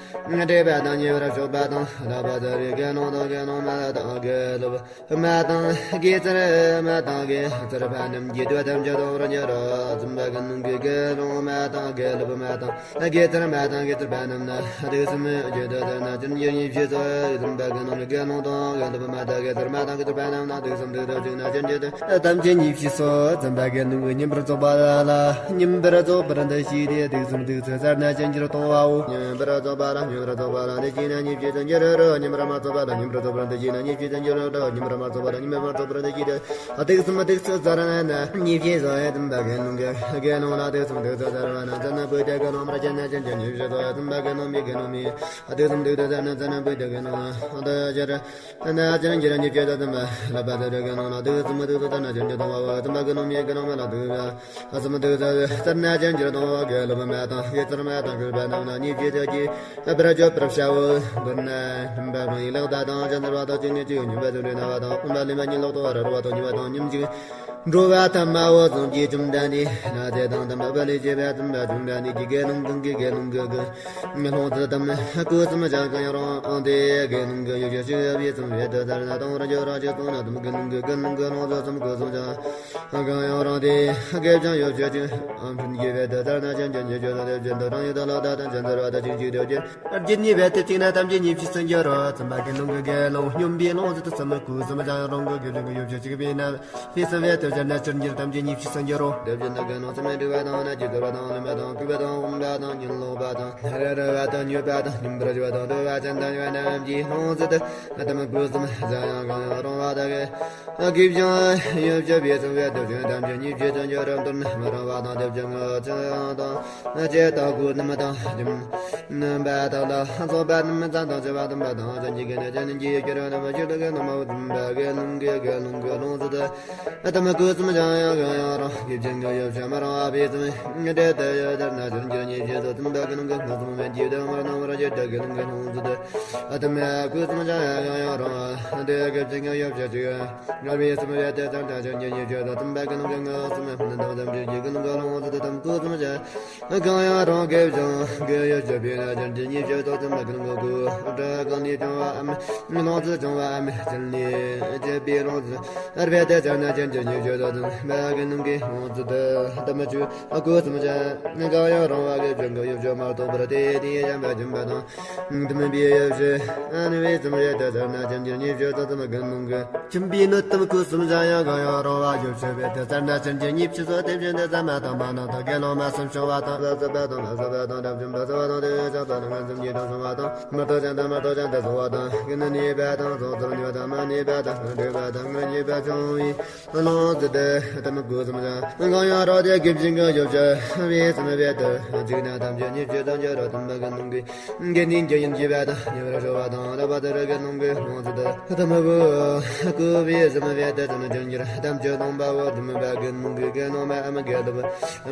སྔར་འདྲེས་པ་དང་ཉེ་བར་ཕྱོགས་པ་དང་། ལྷག་པ་ཚེ་རིང་དགེ་སློང་དང་དགེ་སློང་མ་དང་དགེ་ལུགས་མ་དང་དགེ་ཚུལ་མ་དང་དགེ་ཚུལ་པ་རྣམས་ཀྱི་དུས་ཐམས་ཅད་སྟོང་བར་འགྱུར་རོ། བཙུན་པ་གི་ལུང་གིས་དགེ་སློང་མ་དང་དགེ་ལུགས་མ་དང་དགེ་ཚུལ་མ་དང་དགེ་ཚུལ་པ་རྣམས་ནི་དུས་གསུམ་གྱི་དུས་ཚར་ན་ཅིར་འགྱུར་ཉེས་བྱས་སོ། བཙུན་པ་གི་ལུང་གིས་དགེ་སློང་དང་དགེ་ལུགས་མ་དང་དགེ་ཚུལ་མ་དང་དགེ་ཚུལ་པ་རྣམས་ནི་དུས་གསུམ་དུས་ཚར་བ་ཅིག་ན་ཅིར་འགྱུར་ཐམས་ཅད་ཉེས་བྱས་སོ། བཙུན་པ་གི་ལུང་གིས་ཉིན་པར་རྫོགས་པ་ལ། ཉིན་པར་རྫོགས་པར་འདི་ཞེས་ཏེ། དུས་གསུམ་དུས་ཚར་ན་ཅིར་འགྱུར་སྟོང་པའོ། ཉིན་པར་རྫོགས་པ་ལ། ཉིན་པར་རྫོགས་པ་ལ་འདི་ཞེས་ན་ཉེས་བྱས་སུ་འགྱུར་རོ། ཉིན་པར་མ་རྫོགས་པ་ལ། ཉིན་པར་རྫོགས་པར་འདི་ཞེས་ན་ཉེས་བྱས་སུ་འགྱུར་རོ། ཉིན་པར་མ་རྫོགས་པ་ལ། ཉིན་པར་མ་རྫོགས་པར་འདི་ཞེས་ཏེ། དུས་གསུམ་དུས་ཚར་ན་ཉེས་བྱས་སོ། བཙུན་པ་གི་ལུང་གིས་དགེ་སློང་ལ། དུས་གསུམ་དུས་ཚར་བ་ན་ཚར་ན་བུ་དེ་དགེ་སློང་མར་སྐྱེས་ན་ཅིར་འགྱུར་ཉེས་བྱས་སོ། བཙུན་པ་གི་ལུང་མི་དགེ་སློང་མི། དུས་གསུམ་དུས་ཚར་ན་ཚར་ན་བུ་དེ་དགེ་སློང་དུ་འགྱུར། ན་ཅིར་འགྱུར་ཉེས་བྱས་སོ། བཙུན་པ་ལྷག་པ་ཚེ་རིང་དགེ་སློང་ལ། དུས་གསུམ་དུས་ཚར་ན་ཅིར་འགྱུར་སྟོང་པའོ། བཙུན་པ་གི་ལུང་མི་དགེ་སློང་མ་ལ། དུས་གསུམ་དུས་ཚར་ན་ཅིར་འགྱུར་སྟོང་པའོ། དགེ་ལུགས་མ་དང་དགེ་ཚུལ་མ་དང་དགེ་ཚུལ་པ་རྣམས་ལ་ཉེས་བྱས་སོ། ཅི་ཨ་པར་ཅོ་པར་བྱའོ། མདོར་ན་སྦྱིན་པ་གང་ཡིན་ལག་བརྡ་དང་སྤྱན་གཟར་བ་དང་གཅིག་ནས་གཅིག་ཉིན་པ་ཚུལ་ལས་ན་བ་དང་དབང་པ་ལས་མ་ཉིད་ལོག་ཏུ་བ་ར་རུ་བ་དང་ཉུལ་བ་དང་ཉིན་གཅིག་འགྲོ་བ་ཐ་མ་བོ་བཟང་གི་ཅུང་འདྲ་ནི་ན་ཚེ་དང་དམ་པ་ལས་བྱེད་པ་ཙམ་པ་ཅུང་འདྲ་ནི་གི་དགེ་སློང་ཀུན་གྱི་དགེ་སློང་གི་གི་ལྷུང་ཚུལ་དམ་སྐུ་གསུམ་བྱང་གང་ཡང་རུང་དེ་དགེ་སློང་གི་ཡུལ་གྱི་ཞིང་ཡབ་ཡིད་ཙམ་བེད་དུ་ཚར་ན་དང་ར་འཇོ་ར་ཅི་སོང་ན་དམ་དགེ་སློང་གི་དགེ་སློང་གི་ལྷུང་ཚུལ་ཙམ་སྐུ་གསུམ་བྱང་གང་ཡང་རུང་དེ་དགེ་བྱང་ཡོད་བྱེད་ཅིང་ཨམ་ཕྲིན་གྱི་བེད་དུ་ཚར་ན་ཅན་ཅན་ཉེ་བྱེད་དང་དེ་བྱེད་དུ་རང་ཡུལ་དུ་ལོག་ད་དང་ཅན་ཚར་བ་དང་ཅིང་ཅིག་དེ་བྱེད། རྒྱུད་གཉིས་བེད་དུ་བཅུག་ན་ཐམས་ཅད་གཉིས་ཕྱིར་སུ་འགྱུར་རོ། ཙམ་པ་དགེ་སློང་གི་དགེ་སློང་སྙོམས་པའི་ལྷུང་བཟེད་དུ་ཙམ་སྐུ་གསུམ་བྱང་རང་གི་དགེ་སློང་གི་ཡོད་བྱེད་ཅིག་བས་ན། ཕྱིས་སུ་བེད་དུ་སྦྱར་ན་ཅིར་འགྱུར་ཐམས་ཅད་གཉིས་ཕྱིར་སུ་འགྱུར་རོ། དེ་བཞིན་དུ་དགེ་སློང་ཚད་མེད་སྒྲིབ་པ་དང་ན་ཅི་དོར་བ་དང་ལེན་པ་དང་གུས་པ་དང་དབུམ་པ་དང་ཉོན་མོངས་པ་དང་ཧ་ར་ར་བ་དང་མྱོས་པ་དང་སྙོམས་པར་འཇུག་པ་དང་འདོད་པ་ཅན་དང་ཡོད་རྣམས་ཀྱི་ལྷུང་བཟེད་དུ་ཨ་ཏམ་སྐུ་གསུམ་བྱང་ཡང་གང་ཡང་རུང་བ་དག་གི་དགེ་བྱང་ཡོད་བྱེད་པའི་ཚུལ་བེད་དུ་བཅུག་ན་ཐམས་ཅད་གཉིས་ཕྱིར་སུ་འགྱུར་རོ། མདོར་ན་མ་རུང་བ་དང་དེ་བཞིན་ངོ་ཚ་དང་ཇེ་ཏོག་གུ་རྣམ་དང་རྣམ་པ་དག་ལ་སོགས་པ་རྣམ་ཙམ་དང་བཅས་པ་དམ་པ་དང་ཅན་གྱི་དགེ་ནས་ཅན་གྱི་ཡུལ་གྱི་རང་རྣམ་ཤེས་དུ་དགེ་སློང་མ་བུ་དམ་པ་དགེ་སློང་གི་དགེ་སློང་གི་ལྷུང་བཟེད་དུ་ཨ་ཏམ་སྐུ་གསུམ་བྱང་ཡང་གང་ཡང་རུང་གི་བྱིང་གི་ཡོད་ཕྱིར་མ་རུང་བ་བའི་ཙམ་འདྲེ་ལྟ་ཡོད་ལྟར་ན་ཅུང་འགྱུར་གཉིས་ཕྱིར་སུ་དམ་པ་དགེ་སློང་གི་ལྷུང་བཟེད་མན་གྱི་དུ་མར་སྣང་བར་བྱེད་དགེ་སློང་གི་ལྷུང་བཟེད་དུ་ཨ་ཏམ་སྐུ་གསུམ་བྱང་ཡང་གང་ཡང་རུང་བ་དེ་གི་བྱིང་གི་ཡོད་ཕྱིར་ཅིག་ངར་བའི་སེམས་རེ་ཏེ་ཙམ་དང་ཅན་གྱི་ཉེས་སྤྱོད་དང་ཙམ་པ་ཀུན་ཀྱང་ངོ་སུམ་མེ་ཕུན་དང་ཙམ་ཅན་གྱི་ཀུན་ཀྱང་ལོངས་སུ་དང་ཀུན་སུམ་ཅན་གང་ཡང་རང་སྐྱེ་བྱང་གི་ཡོད་ཅེས་པའི་ན་ཅན་གྱི་ཉེས་སྤྱོད་དང་ཙམ་པ་ཀུན་ཀྱང་ཀུ་དྲ་གང་ནས་བྱུང་བའམ་ལོངས་སུ་བྱུང་བའམ་ཅན་ལས་སྐྱེས་པའི་ལོངས་སུ་རྦད་དེ་ཙམ་ན་ཅན་གྱི་ཉེས་སྤྱོད་དང་ཙམ་པ་ཀུན་ཀྱང་ལོངས་སུ་དང་ཀུན་སུམ་ཅན་གང་ཡང་རང་བ་གི་བྱང་གི་ཡོད་ཅེས་མ་གཏོགས་པར་དེ་དེ་ཡང་པ་ཅན་པ་དང་། དམིགས་པའི་ཡོ་བྱད་ཨ་ནི་བའི་ཙམ་རེ་ཏེ་ཟར་ན་ཅན་གྱི་ཉེས་སྤྱོད་དང་ཙམ་གང་མང་གི། ཁྱིམ་པའི་ནུ་ཏམ་ཁུ་སུམ་བྱང་ཡང་གང་ཡང་རང་བ་ཡོ་བྱད་བེ་ཏེ་ཟར་ན་ཅན་གྱི་ཉེས་སྤྱོད་སོགས་དེ་བཞིན་དུ་ཟ་མ་དང་མ་ན་དང་དགེ་སློང་མ་སུམ་བྱུང་བ་དང་ལ་ཟ་བ་དང་ལ་ཟ་བ་དང་རབ་འབྱམས་པ་ཟ་བ་དང་དེ་བས་ཟ་བ་དང་ངན་སུམ་གྱི་དང་སུམ་བ་དང་མ་ཐོ་ཅན་དང་མ་ཐོ་ཅན་དུ་སོང་བ་དང་ཀུན་ནི་ཉེས་པ་དང་སོགས་ཚུར་ཉེས་དང་མ་ཉེས་པ་དང་ངན་འདྲེས་པ་དང་ངན་ཉེས་པ་བྱུང་བའི། ལོངས་སུ་དེ་ལྟ་མི་དགོས་སམ་ཅང་གང་ཡང་རོ་དེ་སྐྱེ་བཞིན་གྱི་ཡོ་བྱད་བས་སམ་བས་དུ་འཇིག་ན་ཐམས་ཅད་ཉེས་སྤྱོད་དང་བྱ་རོག་དམ་པ་གི་ནང་གི་དགེ་འདུན་གྱི་ཡིན་གྱི་བས་དང་ཉེ་བར་ཞོག་པ་དང་རབ་པ་དེ་ར་གི་ནང་གི་ལོངས་སུ་དེ་ལྟ་མི་དགོས་བས་སམ་བས་དུ་དམ་ཅན་གྱི་ཐམས་ཅད་སྟོང་པ་བོ་དམ་པ་གི་ནང་གི་དགེ་སློང་མ་ཨ་མ་གི་ལྟ་བུ།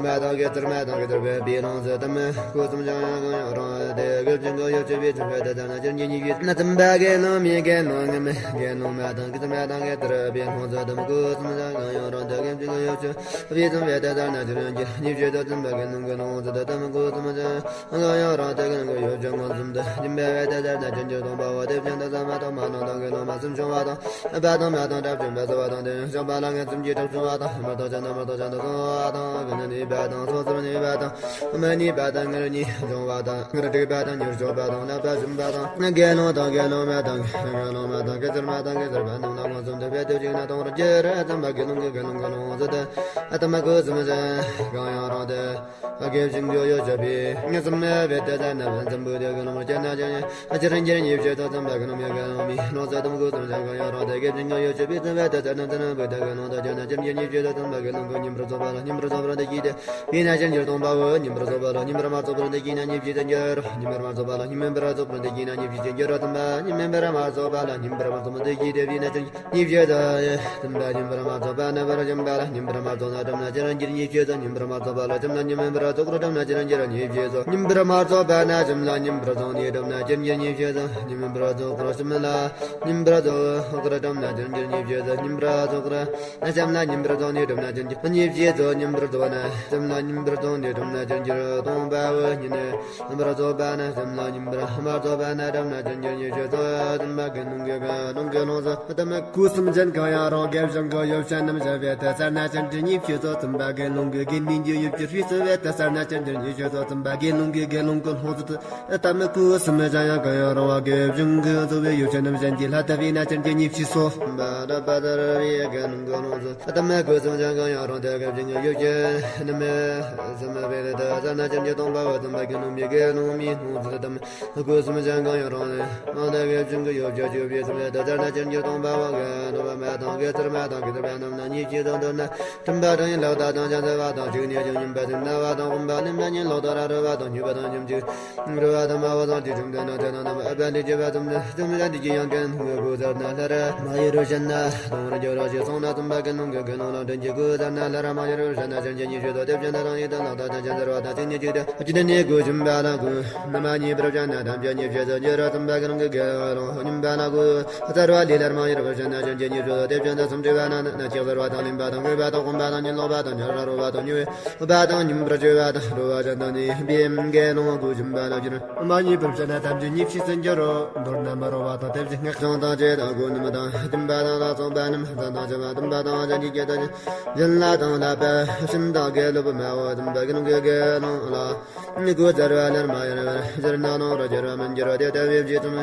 མ་དང་གེ་ཚར་མ་དང་གེ་ཚར་བས་པའི་ལོངས་སུ་དམ་སྐུ་གསུམ་ཅང་ཡང་གང་ཡང་རང་དེ་སྐབས་ཀྱི་གང་ཡོད་ཅེས་པའི་ཚུལ་བས་དེ་ལྟར་ན་ཅན་གྱི་ཉིད་ཀྱིས་ན་དམ་པ་གེ་ལོང་མི་གེ་ལོང་ངམ་གེ་ལོང་མ་དང་གེ་ཚར་མ་དང་གེ་ཚར་བས་ལོངས་སུ་དམ་སྐུ་གསུམ་ཅང་གང་ཡང་རང་དེ་སྐབས་ཀྱི་གང་ཡོད་ཅེས་པའི་ཚུལ་བས་དེ་ལྟར་ན་ཅན་གྱི་ཉིད་ཀྱིས་དམ་པ་གེ་ལོང་གི་ལོངས་སུ་དམ་སྐུ་གསུམ་ཅང་གང་ཡང་རང་དེ་གང་གི་ཡོད་ཅེས་མངོན་སུམ་དུ་སྦྱིན་པ་བས་དེ་ལྟར་ན་ཅན་གྱི་སྟོང་པ་བ་དེ་བཞིན་དུ་ས་མ་དང་མ་ནང་དང་གེ་ལོང་མ་སུམ་བྱུང་བ་དང་། པ་དང་མ་དང་རབ་འབྱམས་པ་ཟ་བ་དང་དེ་ཡང་བྱང་པ་ལ་ངན་སུམ་གྱི་དྲག་བྱུང་བ་དང་མ་དང་ཅན་དང་མ་དང་ཅན་དུ་སོང་བ་དང་ཀུན་ནས་ནུས་པ་དང་སོ་སོར་ནུས་པ་དང་མ་ནུས་པ་དང་ངར་ཉིད་འབྱུང་བ་དང་ངར་འགྲིག་པ་དང་ཉེར་ཞོག་པ་དང་ནབ་ད་ཞུམ་པ་དང་དགེ་སློང་དང་དགེ་སློང་མ་དང་དགེ་སློང་མ་དང་དགེ་ཚར་མ་དང་དགེ་ཚར་པ་རྣམས་ལ་མངོན་སུམ་དུ་བས་དེ་བཞིན་ན་དང་ར་ཇེ་ར་ཙམ་པ་དགེ་སློང་གི་དགེ་སློང་གི་ལོངས་སུ་དེ་ཨ་ཏམ་སྐུ་གསུམ་ཅན་གང་ཡང་རང་དེ། དགེ་བཞིན་གྱི་ཡོ་བྱད་པས་ངན་སུམ་མེད་པའི་དེ་ལྟར་ན་བན་ཙམ་བུ་དེ་གི་ལོངས་སྤྱད་ན་ཅན་ཨ་ཅི་རིན་གྱི་ཉེས་སྤྱོད་དང་ཙམ་པ་གི་ལོངས་མེད་གི་ལོངས་མི་ལོངས་སུ་དམ་སྐུ་གསུམ་ཅན་གང་ཡང་རང་དེ་དགེ་བཞིན་གྱི་ཡོ་བྱད་པས་ཙམ་པ་དེ་ལྟར་ན་ཙམ་བུ་དེ་གི་ལོངས་དང་ཅན་ཨ་ཅི་རིན་གྱི་ཉེས་སྤྱོད་དང་ཙམ་པ་གི་ལོངས་གོ་སྙིང་པར་རྫོགས་པ་ལ་སྙིང་པར་རྫོགས་པར་འདི་ཡིད་དེ་བས་ན་ཅན་གྱི་སྟོང་པ་བོ་སྙིང་པར་རྫོགས་པ་ལ་སྙིང་པར་མ་རྫོགས་པར་འདི་ཡིད་ན་ཉེས་སྤྱོད་ཅན་གྱི་རོ་སྙིང་པར་མ་རྫོགས་པ་ལ་སྙིང་མེད་པར་རྫོགས་པར་འདི་ཡིད་ན་ཉེས་སྤྱོད་ཅན་གྱི་རོ་ཙམ་པ་སྙིང་མེད་པར་མ་རྫོགས་པ་ལ་སྙིང་པར་མ་རྫོགས་པར་འདི་ཡིད་དེ་བས་ན་ཅན་གྱི། ཉིད་ཀྱི་དོན་ཡིན། དམ་པ་སྙིང་པོར་མ་རྫོགས་པ་ནི་བར་སྙིང་པ་ལ་སྙིང་པོར་མ་རྫོགས་ན་དམ་ན་ཅི་རང་གྱུར་ཉིད་ཀྱི་དོན། སྙིང་པོར་མ་རྫོགས་པ་ལ་དམ་ན་སྙིང་མིན་པར་རྫོགས་པར་དམ་ན་ཅི་རང་གྱུར་ཉིད་ཀྱི་དོན། སྙིང་པོར་མ་རྫོགས་པ་ན་དམ་ལ་སྙིང་པོར་རྫོགས་ནི་དམ་ན་ཅི་རང་གྱུར་ཉིད་ཀྱི་དོན། སྙིང་མིན་པར་རྫོགས་པར་དམ་ལ་སྙིང་པོར་རྫོགས་པར་དམ་ན་ཅི་རང་གྱུར་ཉིད་ཀྱི་དོན། སྙིང་པོར་རྫོགས་པར་དམ་ལ་སྙིང་པོར་རྫོགས་ནི་དམ་ན་ཅི་རང་གྱུར་ཉིད་ཀྱི་དོན། སྙིང་པོར་རྫོགས་ནི་དམ་ན་ཅི་རང་གྱུར་སྟོང་པ་བོ་ཉིད་ནི། སྙིང་པོར་རྫོགས་པ་ན་དམ་ལ་སྙིང་པོར་མ་རྫོགས་པ་ན་དམ་ན་ཅི་རང་གྱུར་ཉིད་ཀྱི་དོན། དམ་པ་དགེ་སློང་གི་དགེ་སློང་གི་ལོངས་སུ་དམ་པ་སྐུ་གསུམ་ཅན་གང་ཡང་རང་དགེ་བཞིན་གྱི་ཡོ་བྱད་རྣམས་བྱ་བའི་དེ་ཟར་ན་ཅན་གྱི་ཉིད་ཀྱི་དོན། དམ་པ་དགེ་སློང་གི་དགེ་འདུན་གྱི་ཡུལ་གྱི་ཧྲིལ་སུ་བའི་དེ་ཟར་ན་ཅན་གྱི་ཉིད་ཀྱི་དོན། དམ་པ་དགེ་སློང་གི་དགེ་སློང་གི་ལོངས་སུ་དམ་པ་སྐུ་གསུམ་ཅན་ཡང་གང་ཡང་རང་བ་དགེ་བཞིན་གྱི་གཙོ་བོའི་ཡོ་བྱད་རྣམས་ཅན་གྱི་ལྷ་དེ་བས་ན་ཅན་གྱི་ཉིད་ཀྱི་སོ། དམ་པ་རབ་པ་དེ་ར་བའི་དགེ་སློང་གི་ལོངས་སུ། དམ་པ་སྐུ་གསུམ་ཅན་གང་ཡང་རང་དེ་དགེ་བཞིན་གྱི་ཡུལ་གྱི་རྣམ་སྨིན་བས་ལས་དེ་ཟར་ན་ཅན་གྱི་སྟོང་པ་བོ་དམ་པ་དགེ་སློང་མའི་དགེ་སློང་མའི་ལོངས་སུ་དམ་པ་སྐུ་གསུམ་ཅན་གང་ཡང་རང་ལས་རང་དེ་དགེ་བཞིན་གྱི་ཡུལ་གྱི་ཡོ་བྱད་ཅིག་བས་སུ་ལས་དེ་ཟར་ན་ཅན་གྱི་སྟོང་པ་བོ་གི་ནོ་བ་མ་དང་གེ་ཚར་མ་དང་གེ་ཚར་བ་རྣམས་ན་ཉིད་ཀྱི་དོན་མདོར་ན་དམ་པ་དང་ཡིན་ལོག་ལྟ་དང་ཅན་ཟེར་བ་དང་གཅིག་ནས་ཀྱང་ཡིན་པ་དེ་ན་བ་དང་དབུམ་པ་ལེན་པ་ཉིད་ལོག་ལྟ་ར་རུ་བ་དང་སྙོམས་པ་དང་སྙོམས་འཇུག་རུ་བ་དང་མ་བ་དང་དེ་བྱུང་དེ་ན་དེ་ན་ནམ་ཨ་པ་ལི་ཅི་བ་དམ་དེ་དམ་ཡང་དེ་ཀྱི་ཡང་གན་ངོ་གུ་ཟར་ན་ལྷ་ར་མ་ཡི་རུ་ཞན་ན་དང་ར་འཇོ་ར་ཞེས་སོང་ན་དམ་པ་དགེ་སློང་གི་དགེ་སློང་ལ་དྲན་གྱི་གུ་ཟར་ན་ལྷ་ར་མ་ཡི་རུ་ཞན་ན་ཅན་གྱི་ཉིད་ཀྱི་དོན། དེ་བཞིན་དུ་རང་ཡིན་དུ་ལོག་ལྟ་དང་ཅན་ཟེར་བ་དང་གཅིག་ནས་གཅིག་ཏུ་ཨ་ཅི་ནི་གུ་སྙོམས་པ་ལ་གུ་ན་མ་ཉིད་པར་བྱ་ན་དམ་ཅན་ཉིད་ཀྱི་དོན། འཇོ་ར་དམ་པ་དགེ་སློང་གི་དགེ་སློང་སྙོམས་པ་ལ་གུ་ཟར་བ་ལས་ལྷ་ར་མ་ཡི་རུ་ཞན་ན་ཅན་གྱི་ཉིད་ཀྱི་དོན། དེ་བཞིན་དུ་སུམ་ཅུ་པ་ན་ན་ཅིག་ཟར་ པ་དང་ལེན་པ་དང་གོས་པ་དང་གོན་པ་དང་ཉལ་ལོག་པ་དང་ཉལ་ར་རོ་བ་དང་ཉལ་བའི་པ་དང་ཉིན་པར་སྤྱོད་པ་དང་རོ་བ་ཅན་དང་ནི་བེམ་དགེ་སློང་དགུ་སྦྱིན་པ་ལ་སྦྱིན་མ་ཉིད་པར་བྱ་ན་ཐམས་ཅད་ཉེས་བྱས་སུ་འགྱུར་རོ། མདོར་ན་མ་རོ་བ་དང་དེ་བཞིན་སྔགས་བྱང་དང་བཅས་དང་སྒོ་རྣམས་དང་སྦྱིན་པ་དང་ལ་སོགས་པ་རྣམས་བཟང་དང་བྱ་བ་བསྟན་པ་དང་བྱ་འཇིག་རྒྱུ་དང་སྦྱིན་ལ་དང་བསླབ་པ་སྦྱིན་དང་དགེ་སློབ་མ་བོ་བསྟན་པ་དགེ་སློང་གི་དགེ་སློང་ལ། ནི་གོས་དར་བ་ལར་མ་ཡར་བར་སྦྱར་ན་ནོར་བར་སྦྱར་བ་མིན་སྦྱར་བ་དེ་ལྟ་བུའི་རྗེས་ཙམ་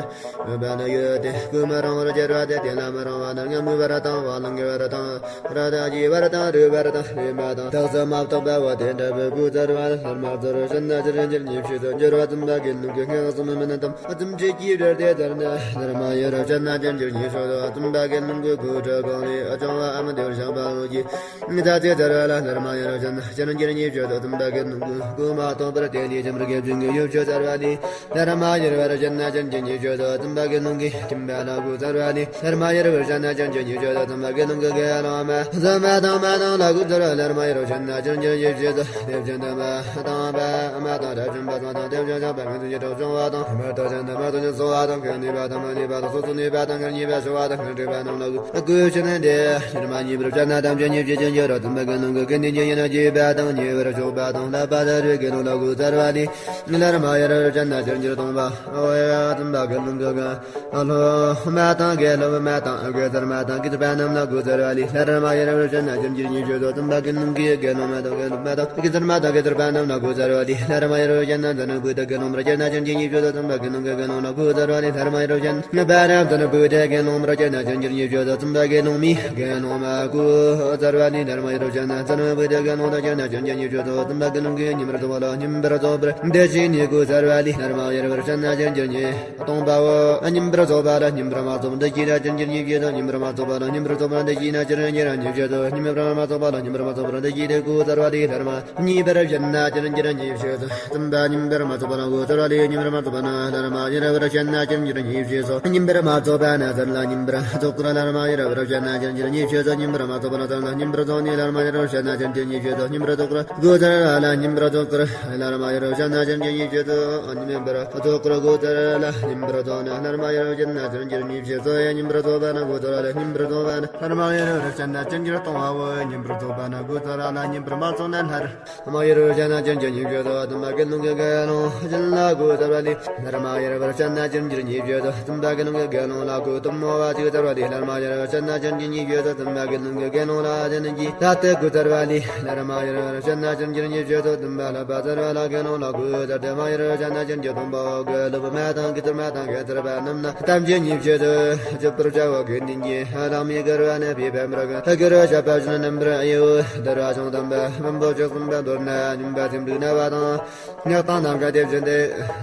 ཡོད་པ་ལ་ཡོད་དེ། གོས་མ་རུང་བར་སྦྱར་བ་དེ་དེ་ལ་མ་རུང་བ་ནི་ངམ་ངུ་བར་དང་བ་ལང་གི་བར་དང་ར་དང་གྱི་བར་དང་རུ་བར་དང་རེ་མ་དང་དག་ས་མ་བཏགས་པ་བ་དེ་འདྲ་བུ་གོས་དར་བ་ལར་མ་དར་བར་སྦྱར་ན་ཅི་རིན་ཅིར་ཉེས་བྱས་སུ་འགྱུར་བ་ཙམ་པ་གི་ནང་གི་སྔགས་གསུམ་མི་ནི་དམ་ཙམ་ཁྲིད་ཀྱིས་བྲལ་ཏེ་དར་ན་ལར་མ་ཡར་བར་སྦྱར་ན་ཅི་རིན་ཅིར་ཉེས་བྱས་སུ་ཙམ་པ་གི་ནང་གི་གོས་དྲི་གང་ལས་ཨ་ཅང་བ་ཨ་མ་དེར་བཞག་པ་འོ་གྱི། ད་ཚེ་དར་བ་ལ་ལར་མ་ཡར་བར་སྦྱར་ན་ཅི་རིན་ཅིར་ཉེས་བྱས་སུ་ཙམ་པ་གི་ནང་གི་གོས་མ་ཐོགས་པར་དེ་ལས་ཅི་རིན་ཅིར་གྱི་ཡོ་བྱད་དར་བ་ལས་ལར་མ་ཡར་བར་སྦྱར་ན་ཅི་རིན་ཅིར་ཉེས་བྱས་སུ་ཙམ་པ་གི་ནང་གི་སྦྱིན་པ་ལ་གོས་དར་བ་ལས་ལར་མ་ཡར་བར་སྦྱར་ན་ཅི་རིན་ཅིར་ཉེས་བྱས་སུ་ཙམ་པ་གི་ནང་གི་དགེ་སློང་མ་བཟང་མ་དང་མ་དང་ལ་གོས་དར་བ་ལར་མ་ཡར་བར་སྦྱར་ན་ཅི་རིན་ཅིར་ཉེས་བྱས་སུ་དེ་བཞིན་དུ་མ་དང་པ་མ་དང་དགྲ་བཅོམ་པ་སོགས་དང་དེ་བཞིན་གཤེགས་པ་ཀུན་གྱི་གྲོགས་བྱུང་བ་དང་མ་དང་ཅན་དང་མ་དང་ཅན་གསོ་བ་དང་གང་ནུས་པ་དང་མ་ནུས་པ་དང་སོ་སོ་ནུས་པ་དང་གང་ནུས་པ་ཤོར་བ་དང་གང་འདྲེས་པ་རྣམས་ལ་གོས། གོས་ཕྱི་ནང་འདི་ཕྱིར་མ་ཉིད་པར་བྱ་ན་ཐམས་ཅད་ཉེས་བྱས་ཀྱང་འགྱུར་རོ། དམ་པ་གི་ནང་གི་དགེ་འདུན་གྱི་ཡིན་ན་བགྱིས་པ་དང་ཉེས་པར་ཕྱོགས་པ་དང་བསླབ་པ་དར་བའི་དགེ་སློང་ལ་གོས་དར་བ་ལས་ལར་མ་ཡར་བར་སྦྱར་ན་ཅི་རིན་ཅིར་སྟོང་པ། འོ་ཡ་དམ་པ་གི་ནང་གི་དགེ་སློང་མ་དང་དགེ་སློབ་མ་དང་དགེ་ཚར་མ་དང་དགེ་ཚར་པ་རྣམས་ལ་གོས་དར་བ་ལས་ལར་མ་ཡར་བར་སྦྱར་ན་ཅི་རིན་ཅིར་ཉེས་བྱས་སོ། དམ་པ་གི་ནང་གི་དགེ་སློང་མ་དང་དགེ་སློབ་མ་དང་དགེ་ཚར་མ་དང་དགེ་ཚར་པ་རྣམས་ལ་གོས་དར་བ་ལས་ལར་མ་ཡར་བར་སྦྱར་ན་འཛམ་བུའི་དགེ་སློང་མར་སྦྱར་ན་ཅི་རིན་ཅིར་ཉེས་བྱས་སོ། དམ་པ་གི་ནང་གི་དགེ་སློང་ལ་གོས་དར་བ་ལས་ལར་མ་ཡར་བར་སྦྱར་ན། བ་ར་ཙ་ན་བུ་དེ་དགེ་སློང་མར་སྦྱར་ན་ཅི་རིན་ཅིར་ཉེས་བྱས་སོ། ཙམ་པ་དགེ་སློང་མའི་དགེ་སློང་མ་གོས་དར་བ་ནི་ལར་མ་ཡར་བར་སྦྱར་ན་ཙ་ན་བུ་དེ་དགེ་སློང་དུ་སྦྱར་ན་ཅི་རིན་ཅིར་ཉེས་བྱས་སོ། ཙམ་པ་དགེ་སློང་གི་ཉིན་མར་རྫོགས་པ་ལ་ཉིན་པར་རྫོགས་པར་འདི་ཞིག་ནི་གོས་དར་བ་ལི་ལར་མ་ཡར་བར་སྦྱར་ན་ཅི་རིན་ཅིར་ཉེས་སྟོང་པའོ། ཉིན་པར་རྫོགས་པ་ལ་ཉིན་པར་མ་རྫོགས་པར་འདི་ཞིག་ན་ཅི་རིན་ཅིར་ཉེས་བྱས་སོ། ཉིན་པར་མ་རྫོགས་པ་ལ་ཉིན་པར་རྫོགས་པར་འདི་ཞིག་ན་ཅི་རིན་ཅིར་ཉེས་བྱས་སོ། ཉིན་པར་མ་རྫོགས་པ་ལ་ཉིན་པར་མ་རྫོགས་པར་འདི་ཞིག་ཏུ་གོས་དར་བ་ལི་ལར་མ། ཉིན་པར་སྦྱར་ན་ཅི་རིན་ཅིར་ཉེས་བྱས་སོ། ཙམ་པ་ཉིན་པར་མ་རྫོགས་པ་ལ་གོས་དར་བ་ལི་ཉིན་པར་མ་རྫོགས་པ་ན་ལར་མ་ཡར་བར་སྦྱར་ན་ཅི་རིན་ཅིར་ཉེས་བྱས་སོ། ཉིན་པར་མ་རྫོགས་པ་ན་ཙམ་ལ་ཉིན་པར་རྫོགས་པར་ལར་མ་ཡར་བར་སྦྱར་ན་ཅི་རིན་ཅིར་ཉེས་བྱས་སོ། ཉིན་པར་མ་རྫོགས་པ་ལ་ཙམ་ལ་ཉིན་པར་རྫོགས་ནི་ལར་མ་ཡར་བར་སྦྱར་ན་ཅི་རིན་ཅིར་ཉེས་བྱས་སོ། ཉིན་པར་རྫོགས་པར་གོས་དར་བ་ལ་ཉིན་པར་རྫོགས་པར་ལར་མ་ཡར་བར་སྦྱར་ན་ཅི་རིན་ཅིར་ཉེས་བྱས་སོ། ཉིན་པར་རྫོགས་པར་གོས་དར་བ་ལ་ཉིན་པར་རྫོགས་ན་ལར་མ་ཡར་བར་སྦྱར་ན་ཅི་རིན་ཅིར་ཉེས་བྱས་སོ། ཉིན་པར་རྫོགས་པ་ན་གོས་དར་བ་ལ་ཉིན་པར་རྫོགས་པ་ན་ལར་མ་ཡར་བར་སྦྱར་ན་ཅི་རིན་ཅིར་སྟོང་པའོ། ཉིན་པར་རྫོགས་པ་ན་གོས་དར་བ་ལ་ཉིན་པར་མ་རྫོགས་ན་ལར། མ་ཡར་བར་སྦྱར་ན་ཅི་རིན་ཅིར་ཉེས་བྱས་སོ། དམ་པ་དགེ་སློང་གི་དགེ་སློང་སྦྱིན་ལ་གོས་དར་བ་ལས་ལར་མ་ཡར་བར་སྦྱར་ན་ཅི་རིན་ཅིར་ཉེས་བྱས་སོ། དམ་པ་དགེ་སློང་གི་དགེ་སློང་ལ་གོས་གཏུམ་མོ་བ་ཅིག་དར་བ་ལས་ལར་མ་ཡར་བར་སྦྱར་ན་ཅི་རིན་ཅིར་ཉེས་བྱས་སོ། དམ་པ་དགེ་སློང་གི་དགེ་སློང་ལ་ཅི་རིན་ཅིར་ལྷ་དེ་གོས་དར་བ་ལས་ལར་མ་ཡར་བར་སྦྱར་ན་ཅི་རིན་ཅིར་ཉེས་བྱས་སོ། དམ་པ་ལྷ་པ་དར་བ་ལ་དགེ་སློང་ལ་གོས་དར་ཏེ་མ་ཡར་བར་སྦྱར་ན་ཅི་རིན་ཅིར་སྟོང་པའོ། དགེ་སློབ་མ་དང་དགེ་ཚར་མ་དང་དགེ་ཚར་པ་རྣམས་ན་ཐམས་ཅད་ཉེས་བྱས་སོ། བརྗོད་པར་བྱ་བ་དགེ་འདུན་གྱི་ལྷ་མི་དགར་བ་ནི་བི་བམ་ར་གི་ལྷ་དགར་བ་བཤད་པ་བཞིན་རྣམ་པར་དབྱེ་བོ་དར་བ་ཅུང་དམ་པ་སྨིན་པོ་བཅུ་གསུམ་པ་མདོར་ན་སྨྱུང་བ་ཚིག་འབྲུ་རྣ་བ་དང་། སྔགས་དང་ནམ་མཁའ་དེ་བཞིན་ཏེ།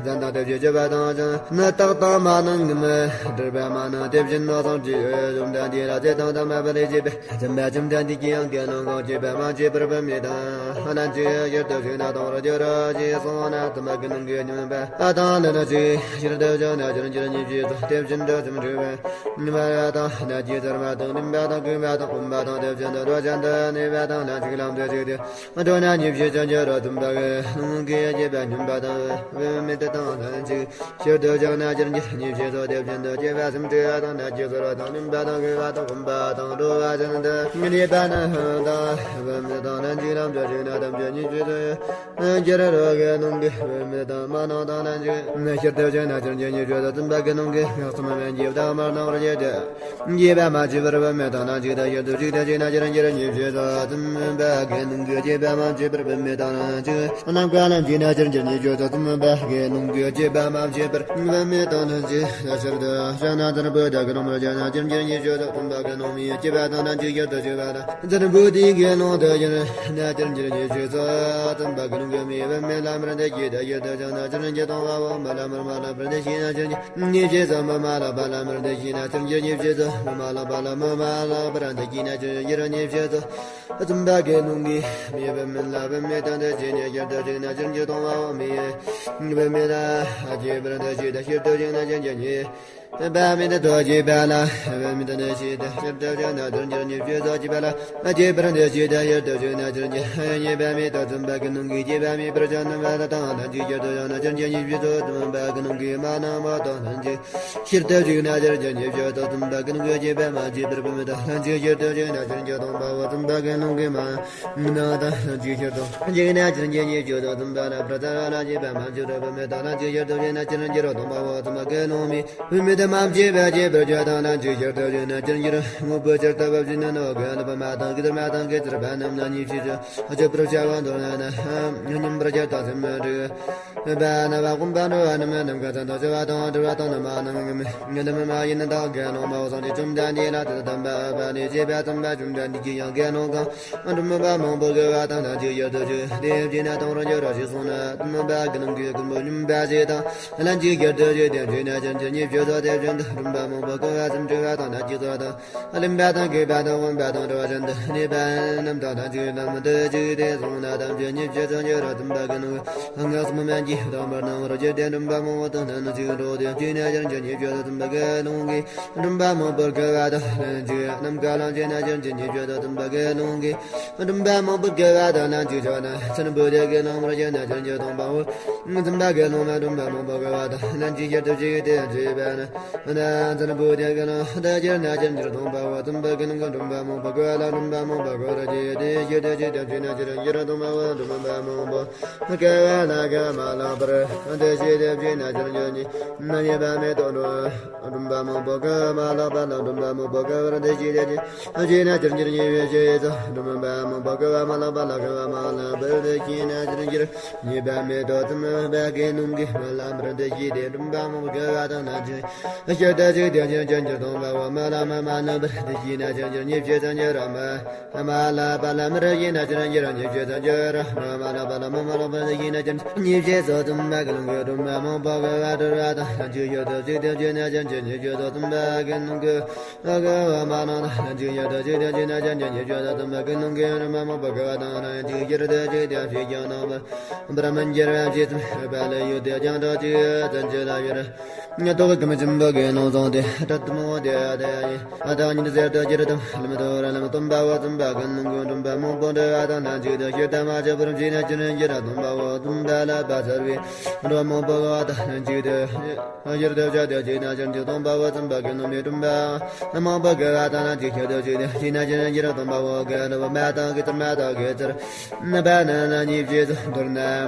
ཟན་དང་དེ་བཞིན་སྤྱོད་པ་དང་ཅན། ནི་རྟགས་དང་མ་ནིང་ངི་མི་སྒྲིབ་པ་མ་ནིང་དེ་བཞིན་ནོ་སོང་ཅི་ཡོད་བཅོམ་ལྡན་འདས་ལ་ཚེ་དང་ལྡན་པ་པ་ལས་བྱེད་པའི་ཙམ་པ་བཅོམ་ལྡན་འདས་ཀྱིས་ཡང་དགེ་སློང་གང་བྱེད་པ་མ་བྱས་པར་བུད་མེད་དང་ལྷན་ཅིག་ཡོད་དོ་ཞེ་ན་དང་ར་ཅི་ར་ཅི་སོང་ན་དམ་པ་གི་ནང་གི་སྨྱུང་བ་དང་ལྷན་ཅིག་ཕྱིར་དུ་བྱུང་ན་ཅི་རིན་ཅིར་ཉེས་བྱས་སོ། དེ་བཞིན་དུ་སུམ་འཁྲུལ་བའི་ཉི་མ་དང་ལྷན་ཅིག་ཚར་མ་དང་ལུམ་པ་དང་གོས་མ་དང་འོན་པ་དང་དེ་བཞིན་དུ་རོ་ཅན་དུ་གནས་པ་དང་ལྷན་ཅིག་ལམ་དུ་ཞུགས་ཏེ། འགྲོ་ན་ཉེས་བྱས་ཀྱང་འགྱུར་རོ། དུམ་པ་གི་ལུང་གིས་བྱས་པ་སྨྱོན་པ་དང་བུད་མེད་དང་ལྷན་ཅིག་ཕྱིར་དུ་བྱུང་ན་ཅི་རིན་ཅིར་ཉེས་བྱས་སོ། དེ་བཞིན་དུ་སྐྱེས་པ་སུམ་ཁྲི་དང་ལྷན་ཅིག་གསོར་བ་དང་ལུམ་པ་དང་གོས་པ་དང་འོན་པ་དང་འགྲོ་བ་ཅན་དུ་གནས་པ་ནི་དང་བུད་མེད་དང་ལྷན་ཅིག་ལམ་དུ་ཞུགས་ན་ཐམས་ཅད་ཉེས་བྱས་སོ། འགྱུར་རོ། དགེ་སློང་གི་བུད་མེད་དང་མ་ནིང་དང་ལྷན་ཅིག་ཕྱིར་དུ་བྱུང་ན་ཅི་རིན་ཅིར་ཉེས་བྱས་སོ། དུམ་པ་གི་ལུང་གིས་སྔགས་གསུམ་མན་གྱི་བདག་མར་སྣང་བར་བྱེད་དེ། བྱས་པ་མ་བྱས་པར་བུད་མེད་དང་ལྷན་ཅིག་ཏུ་ཕྱིར་དུ་བྱུང་ན་ཅི་རིན་ཅིར་ཉེས་བྱས་སོ། དུམ་པ་གི་ལུང་གིས་བྱས་པ་མ་བྱས་པར་བུད་མེད་དང་ལྷན་ཅིག་ནམ་མཁའ་ལ་བྱུང་ན་ཅི་རིན་ཅིར་ཉེས་བྱས་སོ། དུམ་པ་གི་ལུང་གིས་བྱས་པ་མ་བྱས་པར་བུད་མེད་དང་ལྷན་ཅིག་ཏུ་ཕྱིར་དུ་བྱུང་ན་འཛམ་བུ་དག་གི་ལུང་མར་བྱུང་ན་ཅི་རིན་ཅིར་ཉེས་བྱས་སོ། དུམ་པ་གི་ལུང་མི་བྱས་པ་དང་ལྷན་ཅིག་ཕྱིར་དུ་བྱུང་བ་དང་འཛམ་བུ་དེའི་གི་ལུང་དུ་བྱུང་ན་ཅི་རིན་ཅིར་ཉེས་བྱས་སོ། དུམ་པ་གི་ལུང་གིས་མི་བུད་མེད་ལ་མར་འདི་སྐད་དུ་ཕྱིར་དུ་བྱུང་ན་ཅི་རིན་ཅིར་སྟོང་པའོ། མི་ལ་མར་མ་ལ་བར་འདི་སྐྱེས་ན་ཅི་རིན་ཅིར་ཉེས་བྱས་སོ། མི་མ་ལ་པ་ལ་མར་འདི་སྐྱེས་ན་ཅི་རིན་ཅིར་ཉེས་བྱས་སོ། མི་མ་ལ་པ་ལ་མི་མ་ལ་པར་འདི་སྐྱེས་ན་ཅི་རིན་ཅིར་ཉེས་བྱས་སོ། དུམ་པ་གི་ལུང་གིས་མི་བུད་མེད་ལ་བུད་མེད་དང་འདི་སྐྱེས་ནས་ཕྱིར་དུ་བྱུང་ན་ཅི་རིན་ཅིར་སྟོང་པའོ། མི་བུད་མེད་ལ་སྐྱེས་པར་འདི་སྐྱེས་དང་ཕྱིར་དུ་བྱུང་ན་ཅི་རིན་ཅིར་ཉེས། པ་མེད་དོ་ཅེས་པ་ལ། པ་མེད་དོ་ནི་ཤེས་དེ་ཤེས་དོ་ཅེ་ན་ཅན་གྱི་ཉེས་བྱས་སོ་ཅེས་པ་ལ། ཨ་ཅེས་པར་འདི་ཤེས་དེ་ཤེས་དོ་ཅེ་ན་ཅན་གྱི་ཉེས་པ་མེད་དོ་བཙུན་པ་ཀུན་སློང་གིས་བྱས་པ་མེད་པར་ཆ་ནམ་པ་དང་ལྷན་ཅིག་ཤེས་དོ་ཡང་ན་ཅན་གྱི་ཉེས་བྱས་སོ་བཙུན་པ་ཀུན་སློང་གིས་མ་ནམ་པ་དང་ལྷན་ཅིག་ཤེས་དོ་ཅེ་ན་ཅན་གྱི་ཉེས་བྱས་སོ་བཙུན་པ་ཀུན་སློང་གིས་བྱས་པ་མ་བྱས་པར་བུད་མེད་དང་ལྷན་ཅིག་ཤེས་དོ་ཅེ་ན་ཅན་གྱི་སྟོང་པ་བོ་བཙུན་པ་ཀུན་སློང་གིས་མ་ནམ་པ་དང་ལྷན་ཅིག་ཤེས་དོ་ཅེ་ན་ཅན་གྱི་ཉེས་བྱས་སོ་བཙུན་པ་ལ་པྲ་ཙ་ར་ལ་བྱས་པ་མ་བྱས་པར་བུད་མེད་དང་ལྷན་ཅིག་ཤེས་དོ་ཅེ་ན་ཅན་གྱི་སྟོང་པ་བོ་བཙུན་པ་ཀུན་སློང་མེད། བུད་མེད་དེ་མ་བྱས་པ་བྱས་པར་བྱ་དང་ལྷན་ཅིག་ཤར་དུ་བྱས་ན་ཅིར་འགྱུར། དངོས་པོ་ཇི་ལྟ་བ་བཞིན་ནོ། ག་ལ་བ་མ་དང་གི་ཟེར་མ་དང་གི་ཟེར་བ་རྣམས་ན་ཉེས་བྱས་སོ་ཅེས་པར་བྱ་བ་མདོར་ན་ན། སྙོམས་པར་བྱ་དང་སེམས་མི་འགྲིག་པ་ན་བ་ཀུན་པ་འགྲོ་བ་རྣམས་རྣམས་ཀ་ཚ་དང་བྱ་བ་དང་བྲི་བ་དང་ན་མ་ནང་ངམ་ངལ་ལམ་མ་ཡིན་དང་དགེ་སློང་མ་བ་སངས་རྒྱས་བཅོམ་ལྡན་འདས་ལ་དེ་དམ་པ་ཨ་པ་ལས་བྱས་པ་དམ་པ་བཅོམ་ལྡན་འདས་ཀྱིས་ཡང་དགེ་སློང་གང་སྒྲུབ་པ་མང་པོ་དགེ་བ་དང་ལྷན་ཅིག་ཤར་དུ་བྱས་ཏེ་བྱས་ན་དང་རང་རྒྱུད་ར་ཞིག་སོང་ན་དམ་པ་དགེ་སློང་གི་ཀུན་པོ་སྙོམས་པར་བྱེད་དང་། ལྷན་ཅིག་ཤར་དུ་བྱས་ཏེ་བྱས་ན་ཅན་གྱི་ཉེས་བྱས་སོ་དེ་བཞིན་དུ་སྒྲུབ་པ་མང་པོ་དགེ་བ་སེམས་བྱེ་བ་དང་ལྷན་ཅིག་ཚོགས་དང་ལེན་པ་དང་བགྱིས་པ་དང་དབེན་པ་དང་བྲལ་བ་ཅན་དུ་གནས་པ་རྣམས་དང་ལྷན་ཅིག་ལམ་དུ་ཅིག་སྟེ་སོང་ན་ཐམས་ཅད་ཉེས་བྱས་སོ་ཉེ་ར་དམ་པ་ཀུན་ནོ་ངག་གསུམ་མན་གྱི་དང་པར་སྣང་བར་གྱུར་ཏེ་སྒྲུབ་པ་མང་པོ་དང་ལྷན་ཅིག་འགྲོགས་ཏེ་བྱས་ན་ཅན་གྱི་ཉེས་བྱས་སོ་དམ་པ་ཀུན་ནོ་གིས་སྒྲུབ་པ་མང་པོར་དགེ་བ་དང་ལྷན་ཅིག་ནམ་མཁའ་ལ་བྱས་ན་ཅན་གྱི་ཉེས་བྱས་སོ་དམ་པ་ཀུན་ནོ་གིས། སྒྲུབ་པ་མང་པོ་དགེ་བ་དང་ལྷན་ཅིག་བྱ་ན་ཚན་པོ་དེ་དགེ་སློང་མར་བྱེད་ན་ཅན་གྱི་སྟོང་པའོ། ཚན་པ་དགེ་སློང་མ་སྒྲུབ་པ་མང་པོ་དགེ་བ་དང་ལྷན་ཅིག་ཤར་དུ་བྱེད་དེ་བྱེད་པ་ན། ཚན་པོ་དེ་དགེ་སློང་དུ་ཤར་ན་ཅན་གྱི་སྟོང་པའོ། ཚན་པ་དགེ་སློང་གི་སྒྲུབ་པ་མང་པོ་དགེ་བ་ལ་སྒྲུབ་པ་མང་པོ་དགེ་བར་བྱེད་དེ་ཤར་དུ་བྱེད་དེ་བྱེད་ན་ཅན་གྱི་སྟོང་པའོ། སྒྲུབ་པ་མང་པོ་དགེ་བ་ལ་དགེ་བ་མ་ལགས་པར་དེ་བྱེད་དེ་བྱེད་ན་ཅན་གྱི་ཉེས་པ་མེད་དོ་འགྲོ། སྒྲུབ་པ་མང་པོ་དགེ་བ་མ་ལགས་པ་ལ་སྒྲུབ་པ་མང་པོ་དགེ་བར་འདི་ཞིག་དེ་ཅི་ཞིག་ན་ཅན་གྱི་ཉེས་པའི་ཆེད་དུ་སྒྲུབ་པ་མང་པོ་དགེ་བ་མ་ལགས་པ་ལ་དགེ་བ་མ་ལགས་པར་འདི་ཞིག་ན་ཅན་གྱི་ཉེས་པ་མེད་དོ། ཚུལ་མིན་པ་དགེ་སློང་གིས་མ་ལགས་པར་འདི་ཞིག་དེ་སྒྲུབ་པ་མང་པོ་དགེ་བ་དང་ལྷན་ཅིག་ཤར་དུ་ཅིག་དེ་ཅན་གྱི་སྟོང་པའོ། མ་ལགས་མ་མ་ལགས་པར་འདི་ཞིག་ན་ཅན་གྱི་ཉེས་བྱས་སོ་ཉེ་ར་མ། མ་ལགས་པ་ལ་མར་ཞིག་ན་ཅན་གྱི་ཉེས་བྱས་སོ་ཉེ་ར་མ། མ་ལགས་པ་ལ་མ་མ་ལགས་པར་འདི་ཞིག་ན་ཅན་ཉེས་བྱས་སོ་དམ་པ་དགེ་སློང་གི་སྒྲུབ་པ་མང་པོ་དགེ་བ་བྲལ་བ་དང་ལྷན་ཅིག་ཤར་དུ་ཅིག་དེ་ཅི་ན་ཅན་གྱི་ཉེས་བྱས་སོ་དམ་པ་དགེ་སློང་གི་དགེ་བ་མ་ལགས་ན་ལྷན་ཅིག་ཤར་དུ་ཅིག་དེ་ཅི་ན་ཅན་གྱི་ཉེས་བྱས་སོ་དམ་པ་དགེ་སློང་གི་སྒྲུབ་པ་མང་པོ་དགེ་བ་དང་ལྷན་ཅིག་ཤར་དུ་ཅིག་དེ་ཞིག་ཀྱང་ནང་པ་པར་མི་འགྱུར་བ་ཞིག་ཙམ་པ་ལས་ཡོད་དེ་ཀྱང་འགྲོ་ཅིག་ཙམ་ཅི་ལ་ཡོད། ཉ་ཐོག་གི་མི་ཆེན་པོ་དགེ་སློང་བཟང་དེ་སྲིད་མོ་དེ་དེ་ཡི་ཨ་ད་ཉིད་ཟེར་དུ་ཅི་ར་དམ་ལམ་དུ་ར་ལམ་སྟོན་པ་བོ་ཙམ་པ་ཀུན་སློང་གི་སྒྲུབ་པ་མང་པོ་འདྲ་བ་དང་ལྷན་ཅིག་ཏུ་ཤེས་དམ་ཅི་པུ་རམ་ཞིག་ན་ཅི་རིན་ཅི་ར་སྟོན་པ་བོ་ཙམ་པ་ལ་བ་ཚར་བའི་སྒྲུབ་པ་མང་པོ་བ་དང་ལྷན་ཅིག་ཏུ་ཤར་དུ་ཅི་དེ་ཅི་ན་ཅན་གྱི་སྟོན་པ་བོ་ཙམ་པ་ཀུན་སློང་མི་སྒྲུབ་པ་མང་པོ་དགེ་བ་དང་ལྷན་ཅིག་ཤར་དུ་ཅི་དེ་ཅི་ན་ཅི་རིན་ཅི་ར་སྟོན་པ་བོ་དགེ་སློང་མ་དང་གི་ཚར་མ་དང་གི་ཚར། རྣམ་པ་རྣམས་ལ་ཉེས་བྱས་སོ། མདོར་ན་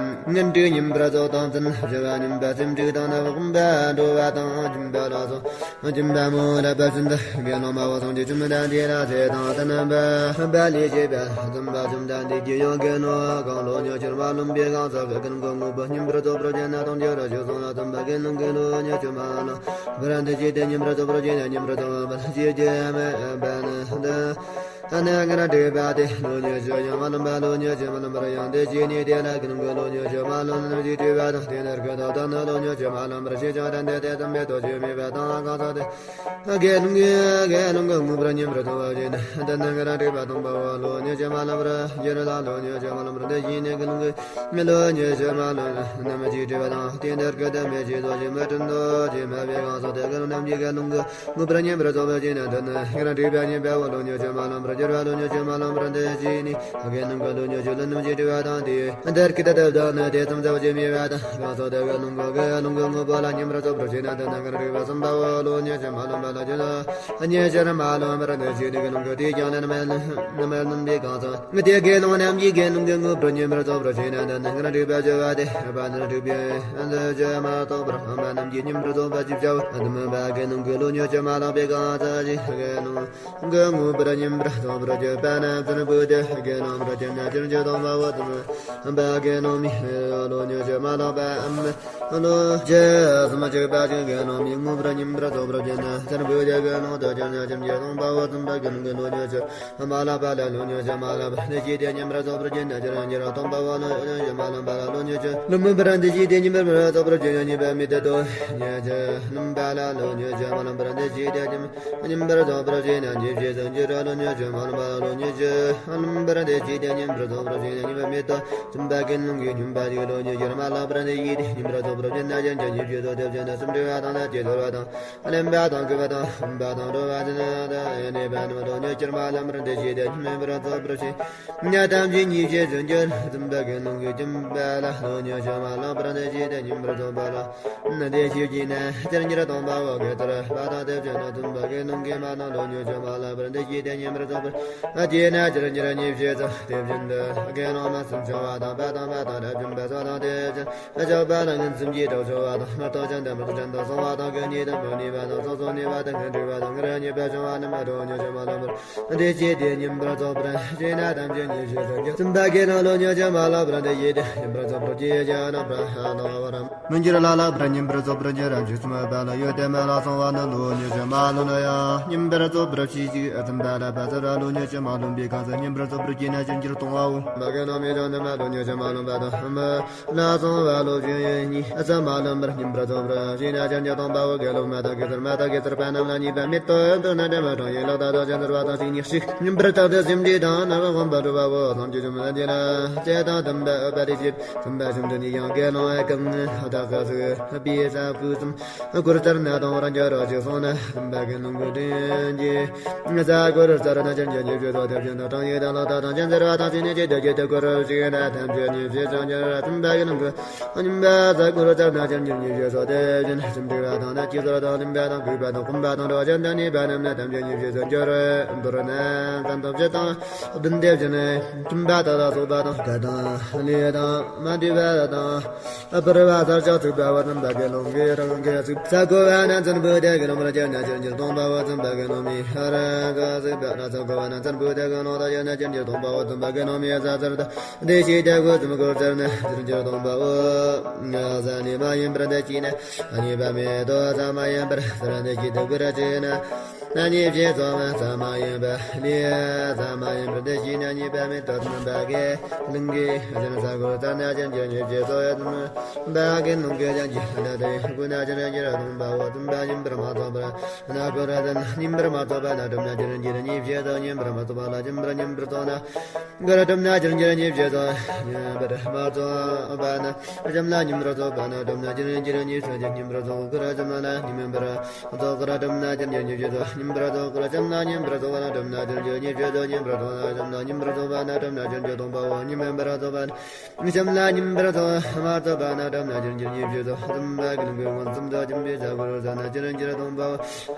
ངན་འགྲོས་ཉམས་པར་རྫོགས་དང་བཙུན་བྱ་བ་ཉམས་པ་སེམས་འགྲོས་དང་ནམ་ཕུང་པ་འགྲོ་བ་དང་སྦྱིན་པ་ལ་སོགས་སྦྱིན་པ་མང་ལ་བབ་ཟིན་དུ་དགེ་སློང་མ་བ་སངས་རྒྱས་བཅོམ་ལྡན་འདས་ལ་ཟས་དང་ཟ་རྣམ་པ་ལས་བྱེད་པ་ཙམ་པ་བཅོམ་ལྡན་འདས་ཀྱིས་ཡང་དགེ་སློང་གང་བློ་ཉེས་ཆེར་མ་ལོན་པའི་གང་ཟག་གི་ཀུན་དངོས་པོ་ཉམས་པར་རྫོགས་པར་བྱེད་ན་དང་ཁྱོད་ར་ཞིག་སོང་ལ་ཙམ་པ་དགེ་སློང་གི་བློ་ཉེས་ཆེར་མ་ལོན་པར་འདི་ཞིག་དེ་ཉམས་པར་རྫོགས་པར་བྱེད་ན་ཉམས་པར་རྫོགས་པར་བྱེད་ཀྱི་མེད་པ་ནི་འདི། ཨ་ནི་ང་རང་སྒྲིབ་པ་དེ་བློ་ཉེས་ཆེར་ཡང་མ་ལོན་པ་བློ་ཉེས་ཆེར་མ་ལོན་པར་ཡང་དེ་ཅི་ནི་དེ་ལ་ཀུན་གྱི་བློ་ཉེས་ཆེར་མ་ལོན་ནམ་ཞིག་སྒྲིབ་པ་དང་དེ་ནས་ཀུན་ཏུ་དག་ནི་བློ་ཉེས་ཆེར་མ་ལོན་པར་ཞེས་བྱ་དང་དེ་དེ་ཙམ་པའི་དོ་ཆོས་མེད་པ་དང་གང་ཟག་དེ་དགེ་སློང་གི་དགེ་སློང་གི་དངོས་པོར་ཉམས་པར་གཏོང་བ་བཞིན་དེ་ནི་ང་རང་སྒྲིབ་པ་སྟོང་པ་བོ་བློ་ཉེས་ཆེར་མ་ལོན་པར་ཡུལ་ལ་བློ་ཉེས་ཆེར་མ་ལོན་པར་དེ་ཅི་ནི་ཀུན་གྱི་བློ་ཉེས་ཆེར་མ་ལོན་ནམ་ཞིག་སྒྲིབ་པ་དང་དེ་འདིར་ཀུན་ཏུ་མེད་ཅེས་དོ་ཆོས་མེད་དྲན་དོ་ཆོས་མེད་པའི་གང་ཟག་དེ་ཀུན་ནམ་ཞིག་དགེ་སློང་གི་དངོས་པོར་ཉམས་པར་རྫོགས་པ་ཅན་དེ་ནི་ང་རང་སྒྲིབ་པ་ཉམས་པ་བོ་བློ་ཉེས་ཆེར་མ་ལོན་པར་འགྱུར་བ་བློ་ཉེས་ཆེར་མ་ལོན་པར་འདི་ཞིག་ནི་དགེ་སློང་གི་བློ་ཉེས་ཆེར་ལོན་ནམ་ཞིག་སྒྲིབ་པ་དང་དེ་འདིར་ཀུན་ཏུ་དག་ནི་དེ་ཙམ་ཟབ་ཅེས་མེད་པ་དང་གང་ཟག་དེ་དགེ་སློང་གི་དགེ་སློང་གི་དངོས་པོ་ལ་ཉམས་པར་རྫོགས་པ་ཅན་དེ་ནི་ང་རང་སྒྲིབ་པ་སྟོང་པ་བོ་བློ་ཉེས་ཆེར་མ་ལོན་པ་ལ་འགྱུར་བ་ཉེས་ཆེར་མ་ལོན་པར་འདི་ཞིག་ནི་དགེ་སློང་གི་དེ་ཀྱང་ལན་མེད་ལན་མེད་ལན་པའི་གང་ཟག་དེ་དགེ་སློང་རྣམས་ཀྱིས་དགེ་སློང་གི་དངོས་པོར་ཉམས་པར་རྫོགས་པ་ཅན་དེ་ནི་ང་རང་སྒྲིབ་པ་བཅོ་བ་དེ་བ་ནི་སྒྲིབ་པའི་འདི་ཆོས་མ་རྟོགས་པར་སྤངས་པ་རྣམས་ཀྱིས་ཉམས་པར་རྫོགས་པ་ཅེས་བྱའོ། དེ་མིན་པ་དགེ་སློང་གི་བློ་ཉེས་ཆེར་མ་ལོན་པའི་གང་ཟག་ཞིག་དགེ་སློང་གི་དངོས་པོར་ཉམས་པར་རྫོགས་པར་གྱུར་པ་ན་ཚུལ་པོ་དེ་དགེ་སློང་པོར་གྱུར་ན་ཅིར་འགྱུར་དང་མ་བོ་དེ་མིན་པ་དགེ་སློང་མའི་བློ་ཉེས་ཆེར་མ་ལོན་པའམ་བློ་ཇི་ཙམ་གཅིག་པ་ཅིག་དགེ་སློང་མའི་དངོས་པོར་ཉམས་པར་རྫོགས་པར་གྱུར་ན་ཚུལ་པོ་དེ་དགེ་སློང་དུ་གྱུར་ན་ཅིར་འགྱུར་དང་མ་བོ་དེ་མིན་པ་དགེ་སློང་གི་བློ་ཉེས་ཆེར་མ་ལོན་པ་ལ་བློ་ཉེས་ཆེར་མ་ལོན་པར་འདི་ཞིག་དེ་ཉམས་པར་རྫོགས་པར་གྱུར་ན་ཅིར་འགྱུར་དང་མ་བོ་བློ་ཉེས་ཆེར་མ་ལོན་པ་ལ་བློ་ཉེས་ཆེར་ལོན་པར་འདི་ཞིག་དེ་ཉམས་པར་རྫོགས་པར་གྱུར་ན་ཉེས་པ་མེད་དེ་དོ། ཉེས་ཆེར་ལོན་པ་ལ་བློ་ཉེས་ཆེར་མ་ལོན་པར་འདི་ཞིག་དེ་ཉམས་པར་རྫོགས་པར་གྱུར་ན་ཉེས་བྱས་སོ་ཉེ་ར་བློ་ཉེས་ཆེར་ ཨ་ལམ་པ་ལོ་ཉི་ཤུ་ཨ་ལམ་པར་འདི་ཅི་དེ་ཉིན་པར་ཚོགས་པར་ཞིག་ཉིན་པ་མེད་དོ། ཙམ་པ་ཀུན་སློང་གི་ཉིན་པ་ཡོད་ལོ་ཉི་ཤུ་མ་ལམ་པར་འདི་ཡིད་དེ་ཉིན་པར་ཚོགས་པར་ཞིག་ན་ཅན་ཅན་ཉི་ཤུ་ཚོགས་དེ་བཞིན་ན་སུམ་འདྲི་བ་དང་ན་ཅི་ཚོར་བ་དང་ཨ་ལམ་པ་དང་ཀུ་བ་དང་ཨམ་པ་དང་འགྲོ་བ་ཅན་ན་དང་ཡ་ནི་པ་ནམ་ལོ་ཉི་ཤུ་མ་ལམ་པར་འདི་ཅི་དེ་ཉིན་པར་ཚོགས་པར་ཞིག་ཉ་ཐམས་ཅད་ཉིད་ཅེས་བརྗོད་འགྱུར། ཙམ་པ་ཀུན་སློང་གི་སྦྱིན་པ་ལ་ལོ་ཉི་ཤུ་མ་ལམ་པར་འདི་ཅི་དེ་ཉིན་པར་ཚོགས་པ་ལ། འདི་ཞིག་གིས་ནི་ཅིར་འགྱུར་སྟོང་པའོ། དགེ་ཚུལ་པ་དང་དེ་བཞིན་ནོ། ཙམ་པ་ཀུན་སློང་གི་མ་ནང་ལོ་ཉི་ཤུ་མ་ལམ་པར་འདི་ཞིག་དེ་ཉིན་པར་ཚོགས་པར་བགྱིས་ན་ཅིར་འགྱུར་ཉི་ཤུ་ཚོགས། དེ་བཞིན་དུ་དགེ་སློང་མ་གསུམ་ཆུང་བ་དང་པ་དང་མ་དང་རབ་འབྱམས་པ་སོགས་དང་དེ་བཞིན་ཆོག་པ་ལ་ངན་སུམ་གྱིས་གྲོགས་ཆོག་པ་དང་མི་རྟོག་ཅན་དང་མི་རྟོག་ཅན་དུ་སོང་བ་དང་ཀུན་ཉིད་དང་མི་ནུས་པ་དང་སོ་སོ་ནུས་པ་དང་ངན་འགྲིག་པ་དང་ངན་རྙེད་པ་བྱུང་བ་རྣམས་ལོ་ཉི་ཤུ་མ་ལམ་པར། དེ་ཅི་དེ་ཉིན་པར་ཚོགས་པར་བྱས་ན་ཐམས་ཅད་ཉི་ཤུ་ཚོགས་ཀྱང་། ཙམ་པ་ཀུན་སློང་ལོ་ཉི་ཤུ་མ་ལམ་པར་འདི་ཡིས་ཏེ་ཉིན་པར་ཚོགས་པར་བགྱིས་ཀྱང་ན་པྲ་ཧ་ནོ་བ་རམ། མི་འགྱུར་ལ་ལྷག་པར་ཉིན་པར་ཚོགས་པར་འགྱུར་ར་འཇིགས་སུ་མེད་པ་ལ་ཡོད་དེ་མ་ལ་སོང་བ་ནི་ལོ་ཉི་ཤུ་མ་ལམ་ན་ཡང་ཉིན་པར་ཚོགས་པར་བྱེད་ཅིག་ཙམ་པ་ལ་པ་ཙ་ར་ལོ་ཉི་ཤུ་མ་ལོན་པའི་གང་ཟག་ཉིན་པར་ཚོགས་པར་བགྱིས་ན་ཅིར་འགྱུར་སྟོང་པའོ། མ་གི་ནོ་མི་ཅང་ནི་མ་ལོ་ཉི་ཤུ་མ་ལོན་པ་དང་མ། ལ་སོང་བ་ལོ་བཞི་ཡོད་གཉིས་ཨ་ཙ་མ་ལམ་པར་ཉིན་པར་ཚོགས་པར་བྱས་ན་ཅིར་འགྱུར་སྟོང་པའོ། དགེ་སློང་མ་དང་དགེ་ཚུལ་པ་དང་དགེ་ཚུལ་པ་རྣམས་ལ་ཉེས་པ་མེད་དོ། མདོར་ན་དྲན་པ་དྲང་ཡིན་ལག་བརྡ་དང་སྤྱན་ཟུར་བ་དང་གཅིག་ཉིད་ཞིག་ཉིན་པར་བརྟགས་ཏེ་སེམས་བསྐྱེད་དང་རྣམ་པར་སྒོམ་པར་སྒྲུབ་པའོ། སངས་རྒྱས་བཅོམ་ལྡན་འདས་ལ་ལྕེ་དང་བདུན་པ་ཨུ་པ་རི་ཞིབ་ཙམ་པ་ཞིམ་དུ་ནི་ཡང་དགེ་སློང་ཨེ་ཀང་ཨ་ཏ་ཀ་སུ་པི་ས་ཀུ་ཙམ་གུར་ཙར་ན་དང་རང་རྒྱ་རོ་ཅིག་སོང་ན་ཙམ་པ་དགེ་སློང་གི་དྲིན་གྱིས་ས་གུར་ཙར་ན་ཅན་གྱི་ཉིད་བརྗོད་དོ། དེ་བཞིན་དུ་དྲང་ཡིག་དང་ལག་བརྡ་དང་སྤྱན་ཟུར་བ་དང་ཅི་ནས་ཅི་འདོད་ཀྱི་དུ་གུ་རུ་ཞིག་ན་ཐམས་ཅད་ཉིད་ཅེས་བྱང་ཆུབ་ཙམ་པ་དགེ་སློང་གི་ཉིན་པ་ས་གུར་ཙར་ན་ཅན་གྱི་ཉིད་བརྗོད་དོ། དེ་བཞིན་སེམས་འགྲེལ་བ་དང་ན་ཅི་ཟུར་དང་ལིང་པ་དང་གུས་པ་དང་སྐོམ་པ་དང་འགྲོ་ཅན་དང་ནུས་པ་རྣམས་ན་ཐམས་ཅད་ཉིད་ཅེས་བྱང་ཆུབ་མདོར་ན་གང་ཐོབ་ཅི་དང་བདུན་དེ་བཞིན་ཁྱིམ་པ་དག་ལ་སོགས་པ་དང་དགའ་དང་ལས་དང་མ་འདྲེས་པ་དང་། ཨ་པར་བ་ས་ཕྱོགས་ཚིག་པ་བ་ཙམ་པ་དགེ་སློང་གིས་རང་གི་ཚིག་ས་གོ་བ་ན་ཚན་པོ་དེ་གི་ལམ་ར་ཅན་ན་ཅིར་འགྱུར་སྟོང་པའོ། ཙམ་པ་དགེ་སློང་མི་རང་གི་ཚིག་པ་ན་ས་གོ་བ་ན་ཚན་པོ་དེ་གི་ལམ་ར་ཅན་ན་ཅིར་འགྱུར་སྟོང་པའོ། ཙམ་པ་དགེ་སློང་མི་ས་ཚར་དང་དེ་ཤེས་དེ་གོ་ཙམ་གོ་ཚར་ན་ཅིར་འགྱུར་སྟོང་པའོ། ས་ནི་མ་ཡིན་པར་དེ་ཅི་ན་ཨ་ནི་པ་མེད་དོ། ས་མ་ཡིན་པར་ཚར་དེ་ཅི་དེ་གོ་ར་ཅི་ན། ན་ནི་བྱེད་ཚོགས་མ་ས་མ་ཡིན་པ་ལས་ས་མ་ཡིན་པར་དེ་ཤེས་ན་ཉེས་པ་མེད་དོ། ཙམ་པ་དགེ་སློང་གིས་ཨ་ཅན་ས་གོ་ཚར་ན་ཅན་གྱི་ཉེས་བྱེད་ཚོགས་ཡོད་དམ། པ་ཀུན་སློང་གི་ཅན་གྱི་ལ་དེ་ཀུན་ན་ཅིར་འགྱུར་སྟོང་པའོ། ཙམ་པ་ཉིན་པར་མ་ཚོགས་པར་ན་གོ་ར་ཙམ་ཉིན་པར་མ་ཚོགས་པ་ན་གྲུབ་ན་ཅིར་འགྱུར་ཉེས་བྱེད་ཚོགས། ཉིན་པར་མ་ཚོགས་པ་ལ་ཉིན་པར་ཉིན་པར་ཚོགས་ན་གོ་ར་གྲུབ་ན་ཅིར་འགྱུར་ཉེས་བྱེད་ཚོགས། ཉིན་པར་མ་ཚོགས་པ་ན་ཅམ་ལ་ཉིན་པར་ཚོགས་པ་ན་གྲུབ་ན་ཅིར་འགྱུར་ཉེས་བྱེད་ཚོགས། ཉིན་པར་ཚོགས་གོ་ར་ཅམ་ལ་ཉིན་པར་ཚོགས་གོ་ར་གྲུབ་ན་ཅིར་འགྱུར་ཉེས་བྱེད་ཚོགས། ཉིན་པར་ཚོགས་གོ་ར་ཅམ་ལ་ཉིན་པར་ཚོགས་པ་ན་གྲུབ་ན་ཅིར་འགྱུར་ཉེས་བྱེད་ཚོགས། ཉིན་པར་ཚོགས་ན་ཅམ་ལ་ཉིན་པར་ཚོགས་པ་ན་གྲུབ་ན་ཅིར་འགྱུར་སྟོང་པའོ། ཉིན་པར་ཚོགས་པ་ན་ཅམ་ལ་ཉིན་པར་ཚོགས་མ་ཚོགས་པ་ན་གྲུབ་ན་ཅིར་འགྱུར་ཉེས་བྱེད་ཚོགས། ཙམ་པ་ཀུན་སློང་གི་མངོན་སུམ་དུ་སྦྱིན་པའི་ས་གོ་རུ་ས་ན་ཅིར་འགྱུར་སྟོང་པའོ།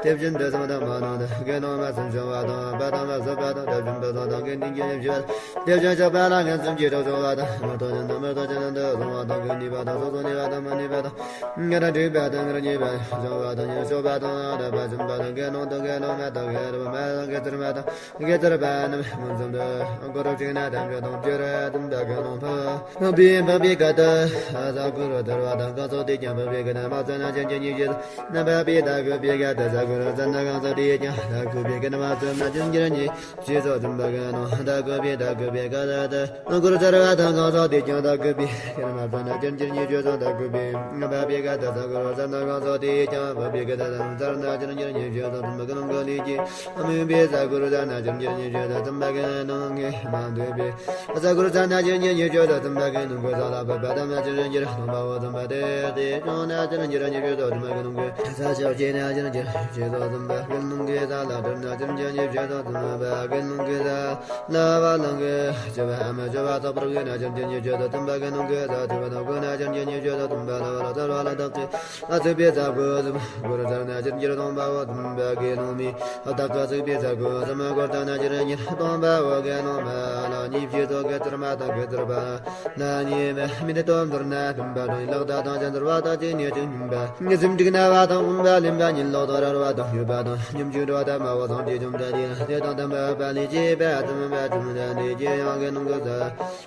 དེ་བཞིན་དུ་ཙམ་དང་མ་ནང་དུ་དགེ་སློང་མ་གསུམ་ཆུང་བ་དང་པ་དང་མ་ཟད་པ་དང་དེ་བཞིན་དུ་ཚོགས་དང་ཀུན་ལྡན་གྱི་ཉེས་བྱེད་དེ་བཞིན་གཤེགས་པ་ལ་ངན་སུམ་གྱི་གྲོགས་ཆུང་བ་དང་མི་རྟོག་ཅན་དང་མི་རྟོག་ཅན་དུ་སོང་བ་དང་ཀུན་ནུས་པ་དང་སོ་སོ་ནུས་པ་དང་མི་ནུས་པ་དང་ངན་ར་འགྲིག་པ་དང་ངན་ར་ཉེས་པ་བྱུང་བ་དང་ཉེས་གཤོག་པ་དང་རབ་པ་ཞིམ་པ་དང་དགེ་སློང་དང་དགེ་སློང་མ་དང་དགེ་སློང་མ་དང་དགེ་ཚུལ་མ་དང་དགེ་ཚུལ་པ་རྣམས་མངོན་སུམ་དུ་གོ་རུ་བཅུག་ན་ཐམས་ཅད་དང་སྤྱིར་ཙམ་པ་དགེ་སློང་འཕགས་པའི་འཕགས་པའི་སྐད་དུ་ས་གོ་རུ་དར་བ་དང་གང་ཟག་དེས་ཀྱང་འཕགས་པའི་སྐད་མ་ཚོར་ན་ཅན་གྱི་ཉེས་བྱེད་ཚོགས། ན་འཕགས་པའི་ད་གོ་པའི་སྐད་དུ་ས་གོ་རུ་ཚར་ན་གང་ཟག་དེས་ཀྱང་ད་གོ་པའི་སྐད་མ་ཚོར་ན་ཅན་གྱི་ཉེས་བྱེད་ཚོགས། ཙམ་པ་ཀུན་སློང་ད་གོ་པའི་ད་གོ་པའི་སྐད་དུ་ས་གོ་རུ་ཚར་བ་དང་གང་ཟག་དེས་ཀྱང་ད་གོ་པའི་སྐད་མ་ཚོར་ན་ཅན་གྱི་ཉེས་བྱེད་ཚོགས། ད་གོ་པའི་ན་འཕགས་པའི་སྐད་དུ་ས་གོ་རུ་ཚར་ན་གང་ཟག་དེས་ཀྱང་འཕགས་པའི་སྐད་དུ་ཚར་ན་ཅན་གྱི་ཉེས་བྱེད་ཚོགས། ཙམ་པ་ཀུན་སློང་གི་ལས་ཀྱིས་མི་འོས་པའི་ས་གོ་རུ་ཚར་ན་ཅན་གྱི་ཉེས་བྱེད་ཚོགས། ཙམ་པ་ཀུན་སློང་གིས་མ་འདོད་པའི་ས་གོ་རུ་ཚར་ན་ཅན་གྱི་ཉེས་བྱེད་ཚོགས། ཙམ་པ་ཀུན་སློང་གིས་ས་ལ་བབ་པ་དམ་ན་ཅན་གྱི་སྡོམ་པའོ། ཙམ་པ་དེ་དེ་བྱུང་ན་ཅན་གྱི་ཉེས་བྱེད་ཚོགས། ཙམ་པ་ཀུན་སློང་གིས་ས་ཕྱོགས་སྐྱེས་ན་ཅན་གྱི་ཉེས་བྱེད་ཚོགས། ཙམ་པ་ཀུན་སློང་གིས་ས་ལ་གྲུབ་ན་ཅན་གྱི་ཉེས་བྱེད་ཚོགས། ཙམ་པ་ཀུན་སློང་གིས་ས་ལ་བ་ལང་གི་བྱ་བ་མ་བྱ་བ་ཚོགས་པར་བགྱིས་ན་ཅན་གྱི་ཉེས་བྱེད་ཚོགས། ཙམ་པ་ཀུན་སློང་གིས་ས་བྱ་བ་དང་བགྱིས་ན་ཅན་གྱི་ཉེས་བྱེད་ཚོགས། ཙམ་པ་ལ་བ་ལ་ཚོར་བ་ལ་བདག་གིས་ཨ་ཚིག་པའི་ས་གོ་ཙམ་གོ་རུ་ཚར་ན་ཅན་གྱི་སྡོམ་པའོ། ཙམ་པ་དགེ་སློང་མའི་བདག་གིས་ཚིག་པའི་ས་གོ་ཙམ་གོ་ཚར་ན་ཅན་གྱི་སྡོམ་པའོ། དགེ་སློང་མ་ལ་ཉེས་བྱེད་ཚོགས། དགེ་ཚུལ་མ་དང་དགེ་ཚུལ་པ་ལ་ཉེས་པ་མི་འདི་སྡོམ་ཚར་ན་སྡོམ་པ་དང་ལག་བརྡ་དང་སྤྱན་ཟུར་བ་དང་ཅི་ནས་ཅི་ཉིན་པ་སེམས་འགྲིག་ན་བ་དང་འོན་པ་ལེན་པ་ཉིད་ལོག་དང་རལ་བ་དང་ཡོད་པ་དང་ཉམ་ཆུང་འགྲོ་དང་མ་བ་དང་དེ་བཅོམ་ལྡན་འདས་དེ་དང་དམ་པ་ལས་སྐྱེས་པ་ཙམ་པ་བཅོམ་ལྡན་འདས་ཀྱིས་ཡང་དགེ་སློང་གི་ས་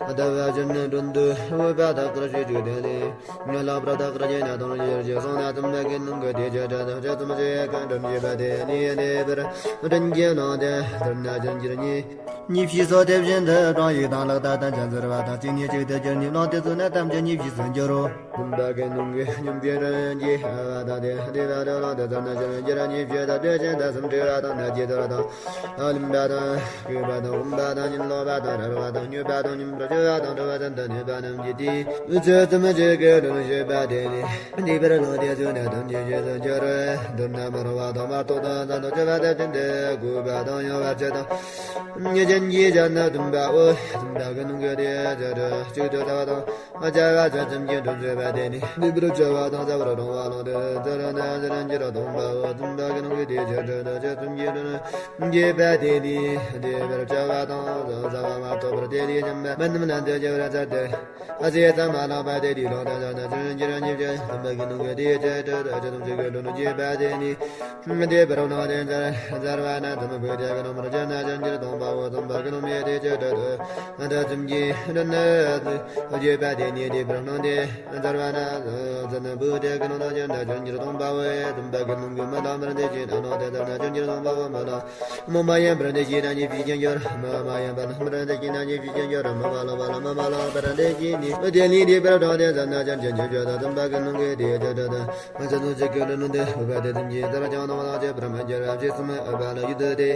ལྟ་བ་ཅན་ནི་མགྲོན་དུ་འོས་པ་དག་གར་ཞུས་བཅུག་སྟེ་ལས། ངན་ལགས་པར་དག་གར་བྱས་ན་དང་ཡར་བྱས་སོང་ན་ཙམ་པ་ཀུན་སློང་གི་དེ་ཅི་དྲག་དང་ཅི་ཙམ་ཞིག་གང་དྲན་བྱས་པ་དེ་ལས་ལེགས་པར་དྲན་གྱི་ལོང་སྟེ་དར་ན་ཅན་གྱི་ཉེས་ ཉེས་བྱས་སོགས་དེ་བཞིན་དུ་བགྲང་ཡིག་དང་ལག་རྟགས་དང་སྤྱན་གཟིགས་པ་དང་གཅིག་ནས་གཅིག་ཏུ་གྱུར་ནས་བླངས་ཏེ་ཚུགས་ན་ཐམས་ཅད་ཉེས་བྱས་སུ་འགྱུར་རོ། བདུན་པ་གི་ནང་གི་སྙོམས་འཇུག་རིམ་གྱིས་བ་དང་དེ་དེ་བ་དང་བླངས་ཏེ་ཚུགས་ན་སྤྱན་གྱི་རང་ཉེས་བྱས་དང་དེ་བཞིན་དུ་སུམ་ཁྲི་བ་དང་ནད་ཀྱི་དོར་དང་ལིང་པ་དང་ལྐུགས་པ་དང་འོན་པ་དང་གཉིད་ལོག་པ་དང་རལ་བ་དང་མྱོས་པ་དང་ཉིན་པར་སྐྱོ་བ་དང་འགྲོ་བ་ཙམ་དུ་གནས་པ་རྣམས་ཀྱི་དེའི་ཚུལ་ཙམ་ཞིག་གི་དོན་བཤད་པ་དེ་ནི། འདི་པར་ལོ་དེ་ཚོ་ནས་དོན་གྱི་རྗེས་སུ་འཇུག་རེ། མདོར་ན་མ་རུངས་པ་དང་མ་རྟོགས་དང་ཙམ་དུ་སྐྱེ་བ་དེ་བཞིན་དུ་ལྐུགས་པ་དང་གཡོ་བ་བཅས་དང་། ཉེས་ཅན་གྱི་སྤྱན་ནི་བདུན་པའོ། བདུན་པ་གི་ནང་གི་དེ་ཚོ་གཅིག་ཏུ་བྱ་བ་དང་བྱ་བ་ཚོ་ཙམ་གྱི་དོན་བྱེད་པ་དེ་ནི། འདི་པར་བྱ་བ་དང་བྱ་བར་རུང་བ་ལོང་དུ་ཚར་ན་ཚར་གྱུར་སྟོང་པའོ། བདུན་པ་གི་ནང་གི་དེ་ཚོ་གཅིག་ཏུ་ཚོ་ཙམ་གྱི་དོན་བྱེད་པ་དེ་ནི། འདི་པར་བྱ་བ་དང་བྱ་བ་མ་ཐོབ་པར་དེ་དེ་ཙམ་མ་ནམ་ལན་དུ་སྐྱེ་བར་ཚར་ཏེ། ཨ་ཙི་ཙམ་མ་ལངས་པ་དེ་དུས་ལོག་ལྟ་ན་ཅི་རང་ཅི་རང་ཉིད་ཀྱི་དམ་པ་གི་ནང་གི་དེའི་ཚེ་དུ་ཨ་ཙི་དམ་ཚིག་གི་འགྲོ་ནུས་བྱེད་པ་དེ་ནི། དེ་པར་སྣང་དེ་འཛར་འཛར་བ་ན་དམ་པའི་དེ་གི་ནང་མར་ཅི་ན་ཅི་འགྱུར་སྟོང་པའོ། དམ་པ་གི་ནང་མི་དེ་ཚེ་དུ་དུ་ཨ་ཙི་ཙམ་གྱི་འགྲོ་ནུས་བྱེད་པ་དེ་ནི། དེ་པར་སྣང་དེ་འཛར་བ་ན་དམ་པའི་དེ་གི་ནང་ན་ཅི་ན་ཅི་འགྱུར་སྟོང་པའོ། དམ་པ་གི་ནང་གི་མ་ལངས་པར་འདི་ཞིག་ན་སྣང་དེ་འཛར་ན་ཅི་འགྱུར་སྟོང་པའོ། མ་ལངས། མ་མ་ཡིན་པར་འདི་ཞིག་ན་ཉེས་བྱས་ཀྱང་འགྱུར། མ་མ་ཡིན་པར་ལངས་པར་འདི་ཞིག་ན་ཉེས་བྱས་ཀྱང་འགྱུར། མ་མ་ལངས་པ་ལ་མ་མ་ལངས་པར་འདི་ཞིག་ནི། དེ་ལས་འདི་པར་སྣང་དེ་འཛར་ན་ཅི་འགྱུར་སྟོང་པའོ། དམ་པ་གི་ནང་གི་དེ་ཚེ་དུ་དུ་ཨ་ཙི་དམ་ཚིག་གི་འགྲོ་ནུས་བྱེད་པ་དེ་ཙམ་གྱིས་འཛར་ཀྱང་སྣང་བ་ལ་ཅི་པར་མ་འགྱུར་བ་ཞེས་གསུངས། ཨ་པ་ལ་ཡུལ་དུ་དེ་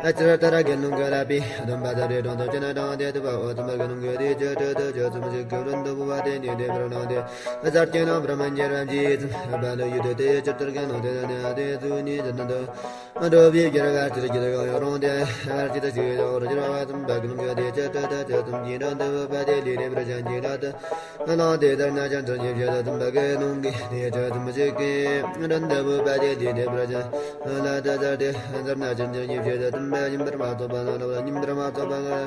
ཨ་ཙི་ར་ཏ་ར་གི་ནང་གི་ལ་པའི་སྡོམ་པ་དེ་རེ་གྲོང་དུ་ཅི་ན་དང་དེ་དུ་བའོ། དམ་པ་གི་ནང་གི་དེ་ཚེ་དུ་དུ་ཨ་ཙི་དམ་ཚིག་གི་འགྲོ་ནུས་བྱེད་པ་དེ་ནི། དེ་པར་སྣང་དེ་འཛར་ཀྱང་སྣང་བར་མ་འགྱུར་བ་ཞེས་གསུངས། ཨ་པ་ལ་ཡུལ་དུ་དེ་ཅི་ལྟར་གི་ནང་དེ་ནི་དེ་ཚུལ་ནི་ཟིན་དུ། འགྲོ་བའི་རྒྱལ་བ་སྤྱིར་གྱུར་ཡང་རུང་སྟེ། བར་ཆད་ཞི་བའི་འོག་གྱུར་བ་དམ་པ་གི་ནང་གི་དེ་ཚེ་དུ་དུ་ཨ་ཙི་དམ་ཚིག་འགྲོ་ནུས་བྱེད་པ་དེ་ལས་ནི་པར་སྤྱན་གྱི་ལག་ཏུ་སྣང་དེ་འཛར་ན་ཅི་འགྱུར་ཉེས་བྱས་དུ་དམ་པ་གི་ནང་གི་དེ་ཚེ་དུ་དམ་ཚིག་གི་འགྲོ་ནུས་བྱེད་པ་དེ་ལས་ནི་པར་སྤྱན་ལག་ཏུ་འཛར་ཏེ། འཛར་ན་ཅི་འགྱུར་ཉེས་བྱས་དུ་དམ་པ་ཉིན་པར་མ་ཐོབ་པ་ལ་ལ་ཉིན་པར་མ་ཐོབ་པ་ལ།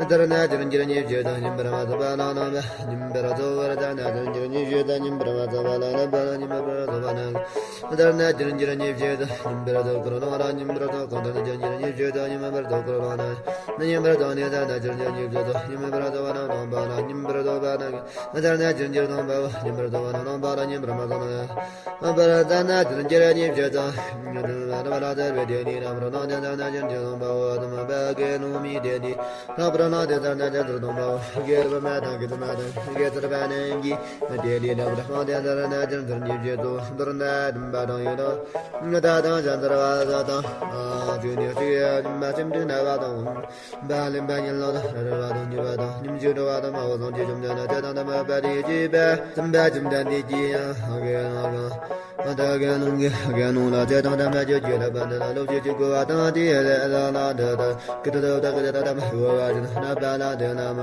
འཛར་ན་ཅི་འགྱུར་ཉེས་བྱས་དུ་ཉིན་པར་མ་ཐོབ་པ་ལ་ལ་ཉིན་པར་ཐོབ་པར་འཛར་ན་ཅི་འགྱུར་ཉེས་བྱས་དུ་ཉིན་པར་མ་ཐོབ་པ་ལ་ལ་ཉིན་པར་ཐོབ་པ་ལ། འཛར་ན་ཅི་འགྱུར་ཉེས་བྱས་དུ་ཉིན་པར་ཐོབ་ཀྱང་སྣང་ལ་ཉིན་པར་ཐོབ་ཀྱང་། འཛར་ན་ཅི་འགྱུར་ཉེས་བྱས་དུ་ཉིན་མ་པར་ཐོབ་ཀྱང་སྣང་ན་ཉིན་པར་ཐོབ་ནས། འཛར་ན་ཅི་འགྱུར་ཉེས་བྱས་དུ་ཉིན་མ་པར་ཐོབ་པ་ན་སྣང་བ་ལ་ཉིན་པར་ཐོབ་པ་ན། འཛར་ན་ཅི་འགྱུར་སྟོང་པའོ། ཉིན་པར་ཐོབ་པ་ན་སྣང་བ་ལ་ཉིན་པར་མ་ཐོབ་ན། འཛར་ན་ཅི་འགྱུར་ཉེས་བྱས་དུ་ཉིན་པར་ཐོབ་པ་ལ་འཛར་བའི་དེ་ནི་རང་བར་སྣང་དེ། འཛར་ན་ཅི་འགྱུར་སྟོང་པའོ། དམ་པ་གི་ནང་མི་དེ་ནི། ལྷག་པར་སྣང་དེ་འཛར་ན་ཅི་འགྱུར་སྟོང་པའོ། དགེ་སློང་མ་དང་དགེ་སློང་མ་དང་དགེ་ཚུལ་པ་རྣམས་ཀྱིས་དེ་ལས་ལྷག་པར་སྣང་དེ་འཛར་ན་ཅི་འགྱུར་ཉེས་བྱས་དུ། མདོར་ན་སྡོམ་པ་དང་ཡོན་ཏན་དང་སྦྱང་ཚར་བ་དང་། ཨ་ཅོ་ནི་ཅི་ཡ་ཉི་མ་སེམས་སྡུག་ན་བ་དང་། བ་ལེན་པ་ཉིན་ལོག་དང་རེ་བ་དང་ཉེས་པ་དང་ཉིན་གཅིག་འགྲོ་བ་དང་མ་འོ་སོང་ཅི་བཅོམ་ལྡན་འདས་དང་དམ་པ་དེ་བཅས་པ་སེམས་དཔའ་བཅོམ་ལྡན་འདས་ཀྱིས་ཡང་དགེ་སློང་གང་། ད་དགེ་སློང་གི་དགེ་སློང་ལ་ཚེ་དང་ལྡན་པ་ཁྱོད་ཀྱིས་ལྷག་པར་འདི་ལ་སློབ་བྱེད་ཅིག་དགོས་པ་དང་། དེ་ལ་ལ་འདི་ལྟར་ཀི་ཏི་ཏོ་བདག་གི་ཏ་དམ་པ་དགོས་པ་ཅན་ལྷག་པ་ལ་འདི་ལ་མ་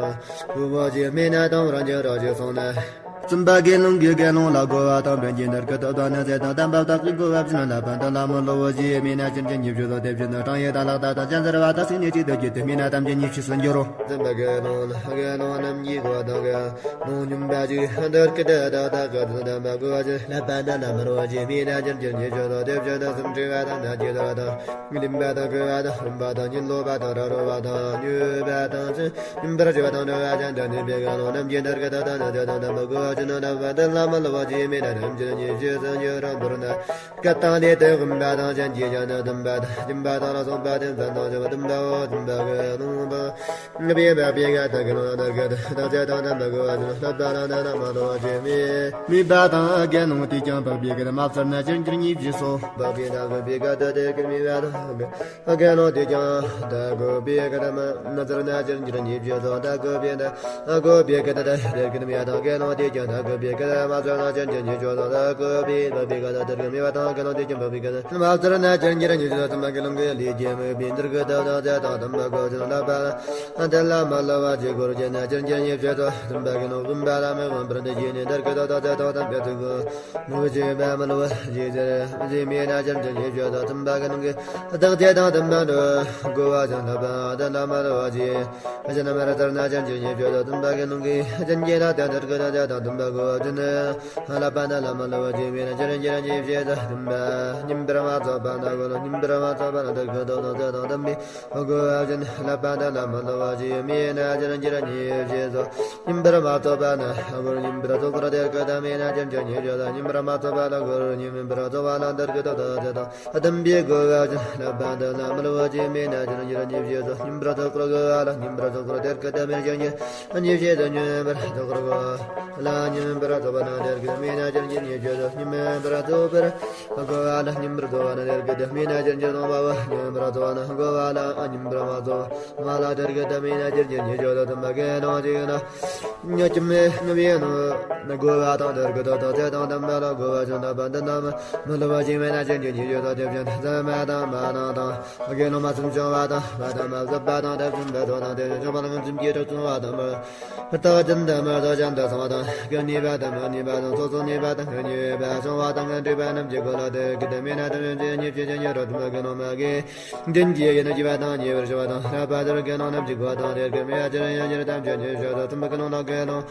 དགོས་པ་ཅིག་མེད་ན་དང་རང་བྱུང་རོ་ཞེས་གསུངས་ནས། བཙུན་པ་དགེ་སློང་གིས་དགེ་སློང་ལ་དགོས་པ་དང་། ཕན་ཆད་འདིར་ཀི་ཏི་ཏོ་ནི་ཚེ་དང་ལྡན་པ་བདག་གིས་དགོས་པ་ཅན་ལྷག་པ་འདི་ལ་མི་སློབ་བོ་ཞེས་མེད་ན་ཅི་འདྲའི་ཉེས་བྱས་སོ། དེ་བཞིན་དུ་བགྲང་ཡིག་དང་ལག་རྟགས་དང་སྤྱན་གཟིགས་པ་དང་གཅིག་ནས་གཅིག་ཏུ་གྱུར་ཏེ་མེད་ན་ཐམས་ཅད་ཉེས་བྱས་སུ་འགྱུར་རོ། བཙུན་པ་དགེ་སློང་ལ་དགེ་སློང་རྣམས་ཀྱིས་གོ་བ་དང་དགེ་སློང་སྙོམས་པ་ཅིག་འདིར་ཀི་ཏི་ཏོ་བདག་གི་ཏ་དམ་པ་དགོས་པ་ཅན་ལྷག་པ་འདི་ལ་མི་སློབ་བོ་ཞེས་མེད་ན་ཅི་འདྲའི་ཉེས་བྱས་སོ། དེ་བཞིན་དུ་སུམ་ཁྲི་བ་དང་ནད་ཀྱི་དོར་བ་དང་། ལིང་པ་དང་ལྐུགས་པ་དང་འོན་པ་དང་གཉིད་ལོག་པ་དང་ར་རོ་བ་དང་མྱོས་པ་དང་ཚེ་ཉིན་པར་སྐྱོ་བ་དང་བྲོ་བ་ཅན་དུ་གནས་པའི་དགེ་སློང་རྣམས་ཀྱིས་འདིར་ཀི་ཏི་ཏོ་ནི་ཚེ་དང་ལྡན་པ་དགོས་པ་ཅན་ལྷག་པ་འདི་ལ་མི་སློབ་བོ་ཞེས་མེད་ན་ཐམས་ཅད་ཉེས་བྱས་སུ་འགྱུར་རོ། མདོར་ན་སྐད་དང་ལས་དང་འོན་པ་དང་སྤྱན་གྱི་སྤྱན་དང་ལྡན་པ་དང་སྦྱིན་པ་དང་ལ་སོགས་པ་དེ་ཙམ་དང་བྱ་བ་དམ་པའོ། དམ་པ་གི་ལུང་དང་། ངེས་པའི་བག་པའི་ཁ་ཐག་གི་ལུང་དང་ཀི་ཏི་ཏོ་ཚེ་དང་ལྡན་པ་དགོས་པ་ཅན་ལྷག་པ་ལ་འདི་ལ་མི་སློབ་བོ་ཞེས་མེད། མེད་པ་དང་དགེ་སློང་དེས་ཀྱང་བག་པའི་ཁ་མ་ཚར་ན་ཅི་འགྱུར་ཉེས་བྱས་སོ། བག་པའི་ཁ་ཐག་གི་བག་པའི་ཁ་ཐག་དེ་ཀུན་མེད་པ་དང་། དགེ་སློང་དེས་ཀྱང་ད་གོ་བའི་ཀ་ད་མ་ཚར་ན་ཅི་འགྱུར་ཉེས་བྱས་སོ། ད་གོ་བའི་ད་གོ་བའི་ཀ་ད་ད་དེར་ཀུན་མེད་དང་དགེ་སློང་དེས་ཀྱང་ད་གོ་བའི་ཀ་ད་མ་ཚར་ན་ཅི་འགྱུར་ཉེས་བྱས་སོ། ད་གོ་བའི་བ་བའི་ཀ་ད་དེར་ཀུན་མེད་པ་དང་དགེ་སློང་དེས་ཀྱང་བ་བའི་ཀ་ད་མ་ཚར་ན་ཅི་འགྱུར་ཉེས་བྱས་སོ། ཙམ་པ་གི་ལུང་གི་ལས་ཀྱི་མོས་པའི་འདིར་ཀི་ཏི་ཏོ་ཚེ་དང་ལྡན་པ་དགོས་ཅན་ལྷག་པ་ལ་འདི་ལ་མི་སློབ་བོ་ཞེས་གོ་རྒྱུ་ན་ཅི་འགྱུར་ཉེས་བྱས་སོ། ཙམ་པ་གི་ལུང་དགོན་པ་ལ་མི་དབང་པར་འདི་བྱས་ནས་འདིར་ཀི་ཏི་ཏོ་ཚེ་དང་ལྡན་པའི་ཚུལ་གོ། མི་བྱེད་པ་མི་སློབ་བོ་ཞེས་ཟེར། ཞེས་མེད་ན་ཅི་འགྱུར་ཉེས་བྱས་སོ། ཙམ་པ་གི་ལུང་གིས་བདག་ཚེ་དང་ལྡན་པ་འགྲོ་དགོས་པ་ཅན་ལྷག་པ་འདི་ལ་མི་སློབ་བོ་ཞེས། གཞན་མར་ཚར་ན་ཅི་འགྱུར་ཉེས་བྱས་སོ། ཙམ་པ་གི་ལུང་གིས་སྤྱན་གྱི་ལག་དེ་འདིར་ཀི་ཏི་ཏོ་ཚེ་དང་ལྡན་ བ་གོ་བ་ཅན། བསླབ་པ་དང་བླ་མ་སློབ་པ་ཆོས་མིན་ན་ཅི་རིགས་ཅི་རིགས་ཉེས་བྱས་སོ་བདུན་པ། སྙོམས་པར་མ་ཚོགས་པ་ན་གོ་ལ་སྙོམས་པར་མ་ཚོགས་པ་ན་དེ་ཁོ་ཐོག་ཐོག་ཚེ་དང་ལྡན་པའི་བ་གོ་བ་ཅན། བསླབ་པ་དང་བླ་མ་སློབ་པ་ཆོས་མིན་ན་ཅི་རིགས་ཅི་རིགས་ཉེས་བྱས་སོ། སྙོམས་པར་མ་ཚོགས་པ་ན་གོ་ལ་སྙོམས་པར་ཚོགས་པར་དེ་ཁོ་ཐོག་མིན་ན་ཅི་རིགས་ཉེས་བྱས་སོ། སྙོམས་པར་མ་ཚོགས་པ་ན་གོ་ལ་སྙོམས་པར་ཚོགས་པ་ན་དེ་ཁོ་ཐོག་ཐོག་ཚེ་དང་ལྡན་པའི་གོ་བ་ཅན། བསླབ་པ་དང་བླ་མ་སློབ་པ་ཆོས་མིན་ན་ཅི་རིགས་ཉེས་བྱས་སོ། སྙོམས་པར་ཚོགས་པར་གོ་བ་ལ་སྙོམས་པར་ཚོགས་པར་དེ་ཁོ་ཐོག་མིན་ན་ཅི་རིགས་ཉེས་བྱས་སོ། སྙོམས་པར་ཚོགས་པར་གོ་བ་ལ་སྙོམས་པར་ཚོགས་པ་ན་དེ་ཁོ་ཐོག་མིན་ན་ཅི་རིགས་ཉེས་བྱས་སོ། སྙོམས་པར་ཚོགས་པར་གོ་བ་ལ་སྙོམས་པར་ཚོགས་པ་ན་དེ་ཁོ་ཐོག་མིན་ན་ཅི་རིགས་ཉེས་སོ། སྙོམས་པར་ཚོགས་པ་ན་གོ་བ་ལ་སྙོམས་པར་མ་ཚོགས་པ་ལ་དེ་ཁོ་ཐོག་མིན་ན་ཅི་རིགས་ཉེས་བྱས་སོ། བདུན་པ་གི་ནང་གཅིག་ན། ཉོ་ཅི་མེ་ཉོ་མེ་ནོ། གོ་བ་དང་དེར་གི་དོ་དོ་ཚེ་དང་དམ་པ་ལ་གོ་བ་ཅན། ད་པ་འདི་ན་མ་མི་ལ་བ་ཅི་མེ་ན་ཅན་གྱི་ཉི་ཡོད་དང་དེ་བཞིན་ཟ་མ་དང་མ་དང་དང་། དགེ་སློང་མ་སུམ་ཅུ་བ་དང་བ་དང་མ་ཟབ་པ་དང་དེ་བཞིན་པ་ཚོ་དང་དེ་བཞིན་ཅོ་མ་ལ་ངན་སུམ་གྱི་དྲག་ཚུན་བ་དང་མ། ལྟ་བ་ཅན་དང་མ་ལྟ་ཅན་དང་སོང་བ་དང་གི་ནུས་པ་དང་མ་ནུས་པ་དང་སོ་སོ་ནུས་པ་དང་གི་ནུས་པ་སོང་བ་དང་གི་འདྲིས་པ་རྣམས་ཀྱི་སྒོ་ལ་དེ་གི་དེ་མེད་ན་དེ་བཞིན་ཅི་ཉིད་ཅི་ཅི་ཉིད་རོ་དུ་མ་གི་ནོ་མ་གི། འདྲེན་གྱི་ཡིན་ན་བགྱི་བ་དང་ཉེ་བར་ཞི་བ་དང་། བསླབ་པ་དེར་དགེ་སློང་རྣམས་ཀྱི་གོ་བ་དང་དེར་དགེ་མེད་ཅེར་ཡང་ཉེར་ཐམས་ཅད་ཉེར་ཞོ་དང་། ཐུན་པ་དགེ་སློང་དང་དགེ་སློང་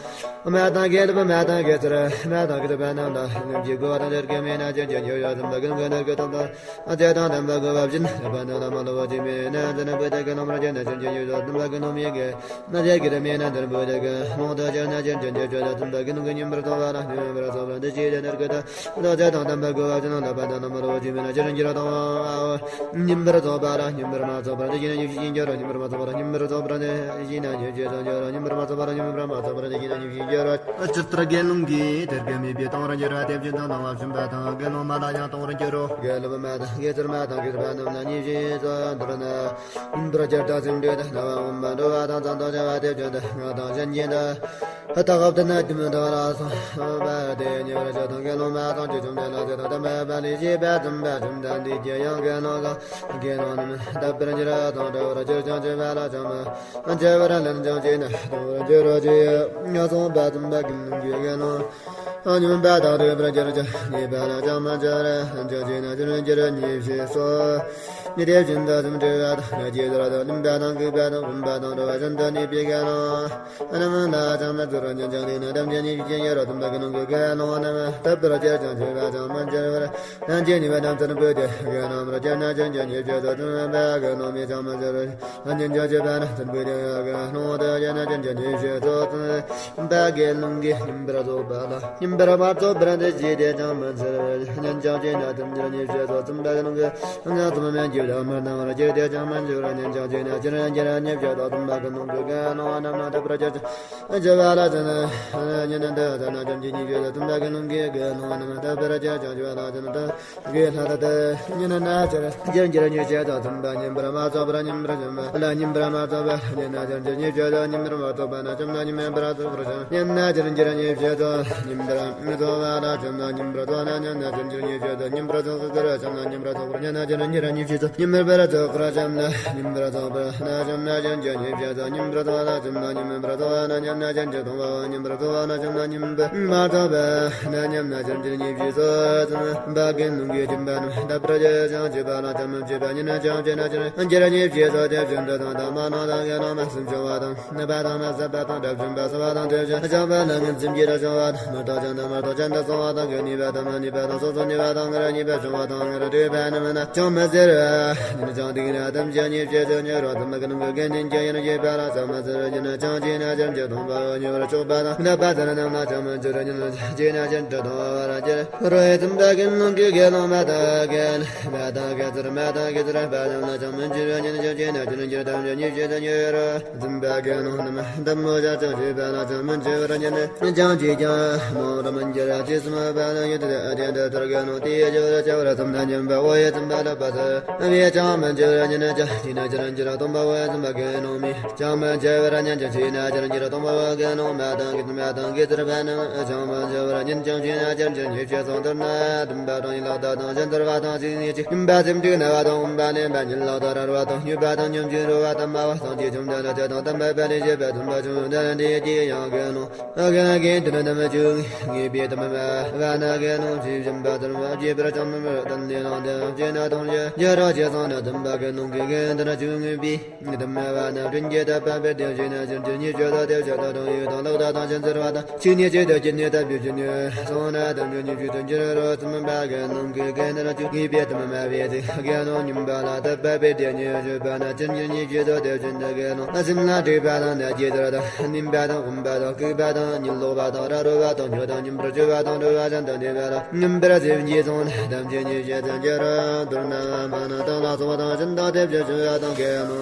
མ་དང་དགེ་ལུགས་པ་མ་དང་དགེ་ཚུལ་མ་དང་དགེ་ཚུལ་པ་རྣམས་དང་རྣམས་ཀྱི་གོ་བ་དང་དེར་དགེ་མེད་ན་ཅེར་ཡང་ཉེར་ཞོ། ཐུན་པ་དགེ་སློང་གི་ནོར་གྱི་ཐོབ་དང་ཚེ་དང་ལྡན་པ་གོ་བ་བཞིན། བསླབ་པ་དེར་བླ་མ་སློབ་པ་ཆོས་མིན་ན་དེར་བུ་དགེ་སློང་མར་གྱུར་ན་ཅེར་ཡང་ཉེར་ཞོ། ཐུན་པ་དགེ་སློང་མི་དགེ་ན་དེར་དགེ་མེད་ན་དེར་བུ་དགེ་སློང་དུ་གྱུར་ན་ཅེར་ཡང་ཉེར་ཞོ། ཐུན་པ་དགེ་སློང་གི་སྙོམས་པར་ཚོགས་པ་དང་སྙོམས་པར་ཚོགས་པ་འདི་ཅི་དེ་ནས་དགེ་དང་ལྡན་པ་གོ་བ་ཅན། བསླབ་པ་དང་བླ་མ་སློབ་པ་ཆོས་མིན་ན་ཅེར་ཡང་ཉེར་ཞོ། སྙོམས་པར་ཚོགས་པ་ལ་སྙོམས་པར་མ་ཚོགས་པར་འདི་ཅི་ནས་ཉེར་ཞོ། སྙོམས་པར་ཚོགས་པ་ལ་སྙོམས་པར་ཚོགས་པར་འདི་ཅི་ནས་ཉེར་ཞོ། སྙོམས་པར་མ་ཚོགས་པ་ལ་སྙོམས་པར་མ་ཚོགས་པར་འདི་ཅི་ནས་ཉེར་ཞོ། སྤྱིར་ལྟར་དགེ་སློང་གིས་དེར་དགེ་མེད་པའི་སྡོམ་པར་འགྱུར་བ་དེ་བཞིན་དུ་སྡོམ་པ་བྱིན་པ་དང་དགེ་སློང་མ་ལ་ཡང་སྡོམ་པར་འགྱུར་རོ། དགེ་སློང་མ་དང་དགེ་ཚུལ་མ་དང་དགེ་ཚུལ་པ་རྣམས་ལ་ཉེར་ཞོ། མདོར་ན། འབུར་གྱུར་དང་སེམས་འགྲོས་དང་རྣ་བ་ངོམས་པ་འགྲོ་བ་དང་ཚངས་དང་བྱ་བ་དེ་བཞིན་དུ་ངག་དང་བྱིན་གྱིས་དང་། ལྟ་སྐབས་དེ་ན་དུམ་མདོ་ལ་སོགས་པ་དེ་ཉེ་བར་ཞི་དང་། དགེ་སློང་མ་ཚངས་སྤྱོད་བཅོམ་ལྡན་ལ་ཞི་དང་དམ་པ་ལས་བྱེད་པ་བཙུན་པ་བཅོམ་ལྡན་འདས་ཀྱིས་ཡང་དགེ་སློང་དང་དགེ་སློང་རྣམས་དག་པར་འགྱུར་དང་འདྲ་བར་གྱུར་ཅིང་སྤྱོད་པ་ལ་ཅང་མི་འཇལ་བར་ལན་ཅང་བྱས་ན་ལྡང་བར་འགྱུར་རོ། ཅེས་གསུངས་པ་བཙུན་པ་དགེ་སློང་གིས་དགེ་སློང་སྙོམས་པ་དང་འདྲེས་པར་གྱུར་ཅིང་ཉེས་པ་ལ་ཅང་མི་འཇལ་བར་ལན་ཅང་བྱས་ན་ཅི་རུང་འགྱུར་ཉེས་བྱས་སོ། ཉེས་དེ་བཞིན་དུ་སེམས་འཁྲུལ་བ་དང་ལས་ཀྱི་ཟོར་དང་བརྣུན་པ་དང་ལྐུགས་པ་དང་འོན་པ་དང་འགྲོ་བ་བཞིན་དུ་གནས་པའི་དགེ་སློང་རྣམས་ལ་ཅང་མི་འཇལ་བར་ཉན་ཅིང་ལེན་ན་ཐམས་ཅད་ཉེས་བྱས་ཉེ་རུ་ཐོན་པ་དགེ་སློང་གི་དགེ་སློང་རྣམས་དག་པར་གྱུར་ཅིང་སྤྱོད་པ་ཅང་མི་འཇལ་བར་ལན་ཅིག་ཉེས་པ་རྣམས་ཚུར་འབུད་དེ་དགེ་སློང་མར་གྱུར་ན་ཅི་རུང་ཉེས་བྱས་སོ། བཙུན་པ་དགེ་སློང་མས་ཅང་མི་འཇལ་བར་ཉན་ཅིང་སྤྱོད་པ་རྣམས་ཚུར་འབུད་དེ་དགེ་སློང་དུ་གྱུར་ན་ཅི་རུང་ཉེས་བྱས་སོ། བཙུན་པ་དགེ་སློང་གིས་སྙོམས་པར་རྫོགས་པ་ལ་སྙོམས་པར་མ་རྫོགས་པར་འདི་ཅི་སྟེ་ཅང་མི་འཇལ་བར་ཉན་ཅིང་བྱས་ན་ཐམས་ཅད་ཉེས་བྱས་སོ། བཙུན་པ་དགེ་སློང་གིས་ངག་ཙམ་མན་གྱི་བདག་མི་སྣང་བར་གྱུར་ཏེ་ཅང་མི་འཇལ་བར་ཉན་ཅིང་བྱས་ན་ཅི་རུང་ཉེས་བྱས་སོ། བཙུན་པ་དགེ་སློང་གིས་དགེ་སློང་རྣམས་ལ་དག་པར་གྱུར་ཅིང་སྤྱོད་པ་ལ་ཅི་ནི་ཉན་ཏེ་ཟ་ན་ཐམས་ཅད་ཉེས་བྱས་སོ། བཙུན་པ་དགེ་སློང་གིས་དགེ་སློང་རྣམས་ལ་དག་པར་གྱུར་ཅིང་སྤྱོད་པ་ལ་ཅི་ནི་དག་གི་ལྷ་ལྟ་སྟེ་ཉན་ན་ཅི་རུང་ཅི་རུང་ཉེས་བྱས་སོ། བཙུན་པ་སྙོམས་པར་མ་རྫོགས་པར་སྙོམས་པར་སྦྱིན་པ་ལ་སྙོམས་པར་མ་རྫོགས་པར་ཉན་ན་ཅི་རུང་ཅི་རུང་ཉེས་བྱས་སོ། སྙོམས་པར་མ་རྫོགས་པ་ན་སྦྱིན་པ་སྙོམས་པར་རྫོགས་པར་སྦྱིན་ཉན་ན་ཅི་རུང་ཅི་རུང་ཉེས་བྱས་སོ། སྙོམས་པར་མི་རྫོགས་པ་ལ་སྦྱིན་པ་སྙོམས་པར་རྫོགས་ན་ཉན་ན་ཅི་རུང་ཅི་རུང་ཉེས་བྱས་སོ། སྙོམས་པར་རྫོགས་པར་སྦྱིན་པ་སྙོམས་པར་རྫོགས་པར་ཉན་ན་ཅི་རུང་ཅི་རུང་ཉེས་བྱས་སོ། སྙོམས་པར་རྫོགས་པར་སྦྱིན་པ་སྙོམས་པར་རྫོགས་པ་ན་སྦྱིན་པ་ཅི་རུང་ཅི་རུང་ཉེས་བྱས་སོ། སྙོམས་པར་རྫོགས་པ་ལ་སྦྱིན་པ་སྙོམས་པར་རྫོགས་པ་ན་ཉན་ན་ཅི་རུང་ཅི་རུང་མཐོང་བའོ། སྙོམས་པར་རྫོགས་པ་ན་སྦྱིན་པ་སྙོམས་པར་མ་རྫོགས་པ་ན་ཉན་ན་ཅི་རུང་ཅི་རུང་ཉེས་བྱས་སོ། བཙུན་པ་དགེ་སློང་གིས་སྦྱིན་པ་རྣམས་དག་པར་གྱུར་ཅིང་སྤྱོད་པ་ལ་ཅང་མི་སྤྱོད་པར་ཉན་ན་ཅི་རུང་ཅི་རུང་ཉེས་བྱས་སོ། དེ་བཞིན་དུ་ཚངས་དང་མ་དང་དགེ་སློང་མ་སུམ་ཅུ་བ་དང་ནུས་པ་དང་མ་ཟབ་པ་དང་དྲག་ཅན་པ་སོགས་པ་དང་དེ་བཞིན་བྱམས་པ་ལ་ངན་སེམས་ཀྱི་དྲག་ཅན་པ་དང་མ་རྟོགས་ཅན་དང་མ་རྟོགས་ཅན་དུ་སོང་བ་དང་གི་ནུས་པ་དང་མ་ནུས་པ་དང་སོ་སོ་ནུས་པ་དང་ངེས་ར་ནུས་པ་བྱུང་བ་དང་ངེས་ར་འདོད་པ་རྣམས་ན་ཅང་མི་ཟེར་བ་ཉིད་ཅང་དེ་ན་ཐམས་ཅད་ཉེས་བྱས་སོ། ཉེ་རུ་ཐོན་པ་དགེ་སློང་གི་དགེ་འདུན་གྱི་ཡན་ལག་བརྒྱད་པ་ལ་ཅང་མི་ཟེར་བ་ཉིད་ཅང་བྱས་ན་ཅི་རུང་ཅི་རུང་མཐོང་བའོ། ཉེ་བར་ཕྱོགས་པ་དང་ལྷག་པ་ཟེར་རྣམས་ལ་ཅང་མི་འགྱུར་བ་ཉིད་ཅང་བྱས་ན་ཅི་རུང་ཅི་རུང་མཐོང་བར་འགྱུར་རོ། བཙུན་པ་དགེ་སློང་གིས་དགེ་སློང་མ་དང་དགེ་མ་དང་དགེ་ཚུལ་མ་དང་དགེ་ཚུལ་པ་རྣམས་ལ་ཅང་མི་འགྱུར་བ་ཉིད་ཅང་བྱས་ན་ཅི་རུང་འགྱུར་ཐམས་ཅད་ཉེས་བྱས་སོ། ཉེ་རུ་བཙུན་པ་དགེ་སློང་རྣམས་འདམ་མོ་ཞག་ཅང་བྱས་པ་ལ་ཅང་མི་འགྱུར་བར་ཉན་ནས་ཅང་བྱས་ཀྱང་རྨོངས་པར་མི་འགྱུར། ཅེས་གསུངས་པ་ལ་ཡུལ་དེ་ཨ་དེ་འདི་ལྟར་དགེ་སློང་དེ་ཡི་སྦྱོར་བྱ་བར་སེམས་དང་བརྟེན་པ་བོ་ཡི་བཙུན་པ་ལ་པ་ཟེར་བས་ཅང་མི་འགྱུར་བར་ཉན་ན་ཅང་བྱས་ན་ཅི་རུང་འགྱུར་རོ། སྟོན་པ་བོ་ཡི་བཙུན་པ་དགེ་སློང་མས་ཅང་མི་འགྱུར་བར་ཉན་ཅིང་བྱས་ན་ཅི་རུང་འགྱུར་རོ། སྟོན་པ་བོ་དགེ་སློང་མ་དང་དགེ་ཚུལ་མ་དང་དགེ་ཚུལ་པ་རྣམས་ཅང་མི་འགྱུར་བར་ཉན་ཅིང་བྱས་ན་ཅི་རུང་ཉེས་བྱས་སོ། མདོར་ན་སྟོན་པ་དང་ཡན་ལག་དག་དང་གཞན་དར་བ་དང་སྲེག་བཅད་ཅིང་སྙོམས་པ་སེམས་འཁྲུལ་ན་བ་དང་འོན་པ་ལེན་པ་ཉིད་ལོག་ལྟར་ར་བ་དང་སྨྱོས་པ་དང་ཉམས་ཀྱི་རོ་བ་དམ་པ་བ་སངས་རྒྱས་བཅོམ་ལྡན་ལ་ཕྱག་དང་དམ་པའི་དཔལ་ལས་བྱེད་པ་བཙུན་པ་བཅོམ་ལྡན་འདས་ཀྱིས་ཡང་དགེ་སློང་དགེ་སློང་གི་དོན་དམ་བཅུ་ངེས་པའི་དམ་པ་བ་ན་དགེ་སློང་ཞེས་བྱམས་པ་ལྟར་མ་བྱས་པར་ཅང་མི་སྨྲ་བར་བསྟན་ཏེ་བླངས་ཏེ་བྱས་ན་ཐམས་ཅད་འགྱུར་རོ། ཞེས་གསུངས་ནས། སྟོན་པ་གི་ལུང་གིས་དགེ་འདུན་ཆོས་ཉིད་པའི་དམ་པ་རྣམས་བྱིན་གྱིས་བརླབ་པ་སྟེ། དེ་ནས་ཕྱི་ནས་ཕྱིར་ཆོས་སྟོན་ཏེ་ཕྱིར་ལྟ་དང་ཡུལ་དང་ལོ་ཟླ་དང་ཕྱིར་འཚོལ་བ་དང་། ཕྱི་ནས་ཕྱིར་དུ་སྐྱེ་གནས་དང་བུ་ཕྱི་ནས་སོང་ན་དམ་ཆོས་ཉིད་ཀྱི་དོན་གྱི་རོ། སྟོན་པ་གི་ལུང་གིས་དགེ་འདུན་ཆོས་ཉིད་པའི་དམ་པ་རྣམས་དགེ་སློང་ཉན་པ་ལ་བརྟག་པ་སྟེ། དེ་ནས་ཕྱིར་ཆོས་སྟོན་ཏེ་ཕྱིར་ཉིད་ནས་ཕྱིར་ཆོས་སྟོན་ཏེ་ཕྱིར་ལྟ་དགེ་སློང་སེམས་ལ་འཁྲིག་པ་དང་ནད་ཀྱི་དར་དང་ནིམ་པ་དང་འོན་པ་དང་ལྐུགས་པ་དང་གཉིད་ལོག་པ་དང་ར་རོ་བ་དང་སྨྱོ་དང་ཉམས་པར་འགྱུར་བ་དང་འགྲོ་བ་ཅན་དང་ནད་པ་ལ་ཉམས་པར་སེམས་ཀྱིས་སོང་ན་དམ་ཆོས་ཉིད་ཀྱི་དོན་གྱི་རོ། མདོར་ན་མ་ནིང་དང་ལ་སོགས་པ་དང་སྦྱིན་བདག་སྟེ་ཕྱིར་ཆོས་པ་དང་དགེ་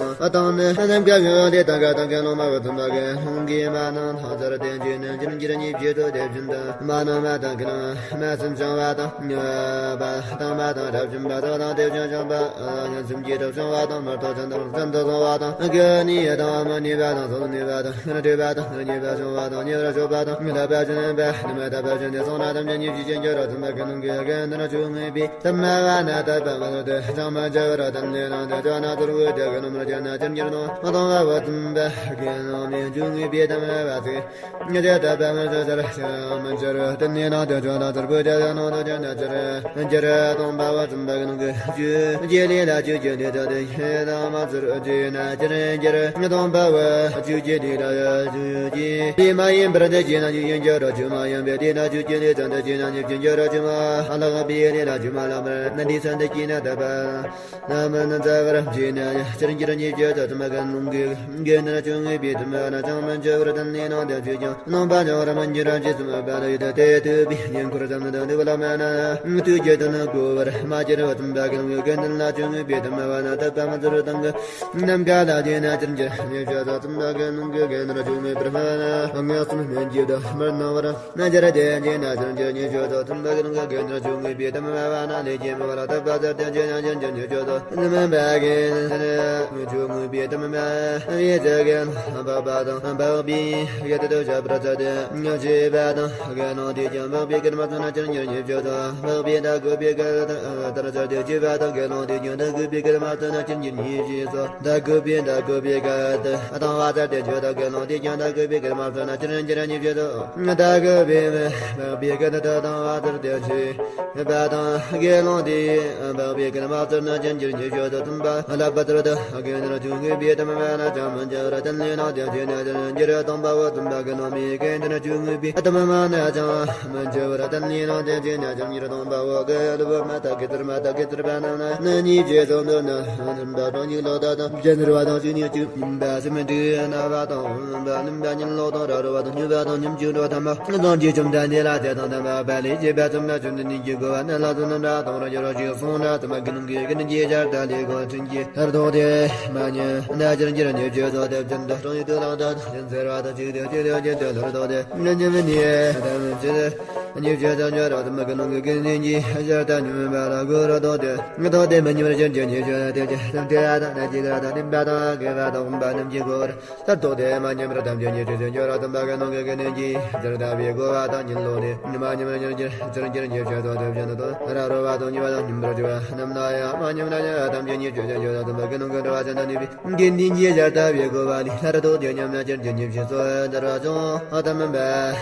སློང་དང་ནི་ནམ་མཁའ་གང་སྟེ་དང་ག་དང་དགེ་སློང་མ་བུ་དམ་པ་གི་ལུང་གིས་མ་ནིང་དང་ཚར་ཏེ་ཕྱི་ནས་ཕྱིར་ཉིད་ནས་ཕྱིར་ཆོས་སྟོན་ཏེ་ཕྱིར་ལྟ། མ་ནིང་མ་དང་དགེ་སློང་མ་སེམས་བྱང་བ་དང་། ཉོན་པ་དང་མ་དང་རབ་བྱུང་བ་དང་དེ་བཞིན་བྱུང་བ། ཉམས་སེམས་ཀྱི་རབ་བྱུང་བ་དང་མ་རྟོགས་ཅན་དང་རབ་ཏུ་བྱུང་བ་དང་། སྐྱེ་གནས་དང་མི་གནས་པ་དང་སོ་སོར་གནས་པ་དང་། སྒྲིབ་པ་དང་ཉེས་པ་བྱུང་བ་དང་ཉེ་བར་ཤོར་བ་དང་། ལྷག་པ་ཅན་པ་ནི་མི་ལྷག་པ་ཅན་དེ་སོང་ན་དམ་ཆོས་ཉིད་ཀྱི་རྒྱུར་འགྱུར་རོ། སྟོན་པ་གི་ལུང་གིས་དགེ་འདུན་ཆོས་ཉིད་པའི་དམ་པ་རྣམས་བརྟག་པ་མ་ཚར་ཏེ་ཅང་མི་འཇུག་པར་བསྟན་ནས་ནང་དུ་ཕྱོགས་ན་ཚུར་བོས་ཏེ་དགེ་སློང་མར་བཅར་ན་ཕྱིར་འགྱུར་ནོ། སྟོན་པ་བུ་དམ་པ་གི་ལུང་མིན་ཆོས་ཉིད་པའི་དམ་པ་ཚིག་ཉེ་ཆར་ལྟ་བ་མི་ཚོལ་ཚར་ཞིང་མི་འཆོར་བར་བསྟན་ནས་ནང་དུ་ཕྱོགས་ན་ཚུར་བོས་ཏེ་ནང་དུ་བཅར་ན་ཕྱིར་འགྱུར། སྟོན་པ་བུ་དམ་པ་གི་ལུང་གིས་ཆོས་ཀྱི་ལས་ལ་ཆོས་ཀྱི་ལས་ཚར་ཏེ་ཡེ་དང་མ་ཚུར་བཅར་ན་ཕྱིར་འགྱུར། སྟོན་པ་བུ་ཆོས་ཀྱི་ལས་ལ་ཆོས་ཀྱི་ལས་མ་ཡིན་པར་འདི་བྱས་ན་ཉིད་ཡིན་འགྱུར་རོ། ཆོས་མ་ཡིན་པའི་ལས་ལ་ཆོས་ཀྱི་ལས་ཚར་འདི་བྱས་ན་ཉིད་ཡིན་འགྱུར་རོ། ཆོས་མ་ལགས་པའི་ལས་ལ་ཆོས་མ་ལགས་པར་ན་འདི་ཚར་འདི་བྱས་ན་ལྟ་བ། ན་མ་ན་ཛ་ག་ར་བྱས་ན་ཕྱིར་འགྱུར་ཉིད་ཡོད་དོ། དམ་པ་གི་ལུང་གིས་དགེ་འདུན་ཆོས་ཉིད་པའི་དམ་པ་རྣམས་ཅང་མི་འཆོར་བར་བསྟན་ནས་ནང་དུ་ཕྱོགས་ཀྱང་རྣམ་པ་ཅང་ར་མི་འགྱུར་རོ། ཅེས་གསུངས་པ་ལ་ཡུལ་དུ་དེ་ཐུབ་པའི་ཉེ་འཁོར་ཙམ་དུ་འདུག་ལ་མ་ན་དུས་ཀྱི་དོན་གོ་བར་མ་གྱུར་བར། དམ་པ་གི་ལུང་གིས་དགེ་འདུན་ལ་ཆོས་ཉིད་པའི་དམ་པ་རྣམས་དད་པ་མ་ཚུར་བཏང་གི་ནམ་མཁའ་ལ་བསྡད་ན་ཕྱིར་འགྱུར་ཉིད་ཡོད་དོ། དམ་པ་གི་ལུང་གིས་དགེ་འདུན་ཆོས་ཉིད་པའི་དམ་པ་རྣམས་ངན་སོང་མི་འཇིགས་དང་མི་སྣང་བར། ན་ཇར་དེ་ཇི་ན་ཇར་ཇི་ཉི་ཇོ་དོ། ཐུན་པ་གི་ལུང་གི་གན་དར་ཇུ་ངུ་པི་ཏམ་བ་བ་ན་ལེ་ཇེ་མ་བ་ལ་ཏ་པ་ཟར་དེ་ཇི་ན་ཇར་ཇི་ཉི་ཇོ་དོ། ནི་མ་བ་གི་ཇུ་ངུ་པི་ཏམ་བ་བི་ཇ་གན་བ་བ་དང་བ་བི་གི་ཏ་དོ་ཇ་པྲ་ཛ་དེ་ཉི་ཇི་བ་དང་གན་ནོ་དེ་ཇ་བ་བི་གི་མ་ཙ་ན་ཇར་ཇི་ཉི་ཇོ་དོ། བ་བི་ད་གུ་པི་ག་ཏ་ཏར་ཇར་དེ་ཇི་བ་དང་གན་ནོ་དེ་ཇ་ད་གུ་པི་གི་མ་ཙ་ན་ཇར་ཇི་ཉི་ཇི་སོ། ད་གུ་པི་ད་གུ་པི་ག་ཏ་ཨ་དང་བ་ཟར་དེ་ཇོ་ད་གན་ནོ་དེ་ཇ་ད་གུ་པི་གི་མ་ཙ་ན་ཇར་ཇི་ཉི་ཇོ་དོ། ད་གུ་པི་བ་བི་ག་ཏ་ཏ་དང་བ་ཏར་དེ་ཇི་བ་དང་གན་ལོང་དེ་བ་བི་གི་མ་ཙ་ན་ཇར་ཇི་ཉི་ཇོ་དོ། ཐུན་པ་ལ་པ་ཏར་ད་གན་དར་ཇུ་ངུ་པི་ཏམ་བ་ན་ཅང་མ་ཇར་ཏན་ལེ་ན་དེ་ཇི་ན་ཇར་ཇི་ར་ཏང་པ་བ་ཐུན་པ་གན་ནོ་མི་གན་དར་ཇུ་ངུ་པི་ཏམ་བ་ན་ཅང་མ་ཇར་ཏན་ལེ་ན་དེ་ཇི་ན་ཇར་ཉི་ར་ཏང་པ་བ་ག་ལ་བ་མ་ཏ་གི་ཏར་མ་ཏ་གི་ཏར་བ་ན་ན་ནི་ཇེ་ཏོ་ནོ་ན་ཐུན་པ་ཏོ་ཉི་ལོ་ད་ཏ་ཇན་ར་བ་དང་ཇི་ཉི་ཇུ་ཉིམ་པ་སི་མི་དུ་ན་བ་དང་ཧོན་པ་ནིམ་པ་ཉིན་ལོ་དང་ར་རོ་བ་དང་ཉུ་བ་དང་ཉིམ་ཅུ་རོ་ཐ་མ་ནི་དང་ཇི་ཅུམ་ད་ནི་ལ་ཏེ་དང་ཐ་མ་པ་ལི་ཇི་བ་ཙུམ་ན་ཅུམ་ནི་ནི་ཇི་གོ་བ་ན་ལ་ཙུ་ནམ་ར་དང་ར་ཇོ་རོ་ཇི་སོང་ན་ཐ་མ་གི་ནུང་གི་གི་ནི་ཇི་ཇར་ད་ལི་གོ་ཁྲིན་ཇི་ལྷར་ཐོག་དེ་མ་ཉི་ན་ཇར་ཇི་ར་ཉི་ཇི་ཟོ་དེ་ཅན་ད་ཀྲང་ཡི་ཏུ་ལང་ད་ད་ཅན་ཟེར་བ་ད་ཅི་དེ་ཅི་དེ་ཅི་དེ་ལྷར་ཐོག་དེ་ན་ཉི་མ་ནི་ད་མ་ཅི་དེ། ཉི་ཤུ་རྩ་བཅུ་རོ་ཐུན་པ་གི་ནང་གི་ཀུན་ལྡན་གྱི་ཞར་ད་ཉི་མ་ལ་གུ་རུ་ཐོག་དེ་ཐོག་དེ་མ་ཉི་མར་ཅན་གྱི་ཉི་ཤུ་ར་དེ་ཅི་སམ་ཏེ་ཡ་ད་ན་ཅི་ད་ད་ནི་པ་ད་གེ་བ་ད་ཧུམ་པ་རྣམས་ཀྱི་གུ་རུ་ལྷར་ཐོག་དེ་མ་ཉི་མར་ཐམས་ཅད་ཉི་ཤུ་རྩ་བཅུ་རོ་ཐུན་པ་གི་ནང་གི་ཀུན་ལྡན་གྱི་ཞར་ད་བའི་གུ་བ་ད་ཉིན་ལོ་ནི་ཉི་མ་ཉི་མར་ཉི་ཤུ་རྩ་བཅུ་ཉི་ཤུ་རྩ་བཅུ་དེ་བཞིན་དུ་ར་རོ་བ་དང་ཉི་བ་དང་ཉིམ་རོ་ཅི་བ་རྣམས་ན་ཡང་མ་ཉི་མ་ན་ཐམས་ཅད་ཉི་ཤུ་རྩ་བཅུ་རོ་ཐུན་པ་གི་ནང་གི་འགྲོ་བ་ཅན་དང་ནི་པའི། དགེ་འདུན་གྱི་ཞར་ལྟ་བའི་གོ་བ་ལས་ལྷར་ཐོག་དེ་ཉམས་ན་ཅན་གྱི་ཉི་ཤུ་སོ་དར་བ་ཅུང་ཨ་ཏམ་པ་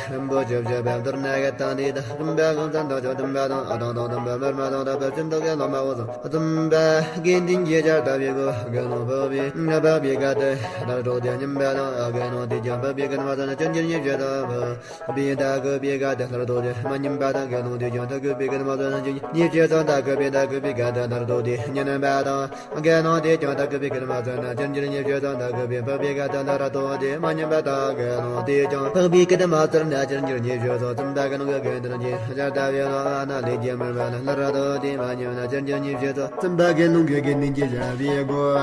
རིན་པོ་ཆེ་བཞད་པ་མདོར་ན་ག་དང་དེ་དང་ཀུན་པ་གང་ཙམ་དང་ཆོས་ཐུན་པ་དང་ཨ་དང་དང་ཐུན་པ་མར་མ་དང་དག་པ་ཅུང་དག་གི་ལོ་མ་འོ་སོང་ཨ་ཏམ་པ་དགེ་འདུན་གྱི་ཞར་ལྟ་བའི་གོ་བ་ག་ནོ་བ་བི་ང་བ་བི་ག་ཏེ་ལྷར་ཐོག་དེ་ཉམས་པ་དང་ཨ་ག་ནོ་དེ་ཀྱང་བ་བི་ག་ན་མ་ཙ་ན་ཅན་གྱི་ཉི་ཤུ་སོ་བ། བི་ད་གུ་བི་ག་ཏེ་ལྷར་ཐོག་དེ་མ་ཉམས་པ་དང་ག་ནོ་དེ་ཀྱང་ད་གུ་བི་ག་ན་མ་ཙ་ན་ཅན་གྱི་ཉི་ཤུ་སོ་ད་གུ་བི་ད་གུ་བི་ག་ཏེ་ལྷར་ཐོག་དེ་ཉམས་པ་དང་། གན་ནོ་དེ་ཀྱང་ད་གུ་བི་ག་ན་མ་ཙ་ན་ཅན་གྱི་ཉི་ཤུ་སོ་ད་གུ་བི་བ་བི་ག་ཏེ་ལྷར་ཐོག་དེ་མ་ཉམས་པ་དང་གན་ནོ་དེ་ཀྱང་བ་བི་ག་ན་མ་ཙ་ན་ཅན་གྱི་ཉི་ཤུ་སོ་ཐུན་པ་གི་ནང་གི་གན་དར་གྱི་ཞར་ལྟ་བའི་ལོ་ན་ལེ་ཇེ་མར་མ་ལ་ལྷར་ཐོག་དེ་མ་ཉམས་ན་ཅན་གྱི་ཉི་ཤུ་སོ་ཐུན་པ་གི་ནང་གི་གན་ནི་ཇི་ཞར་བའི་གོ་བ་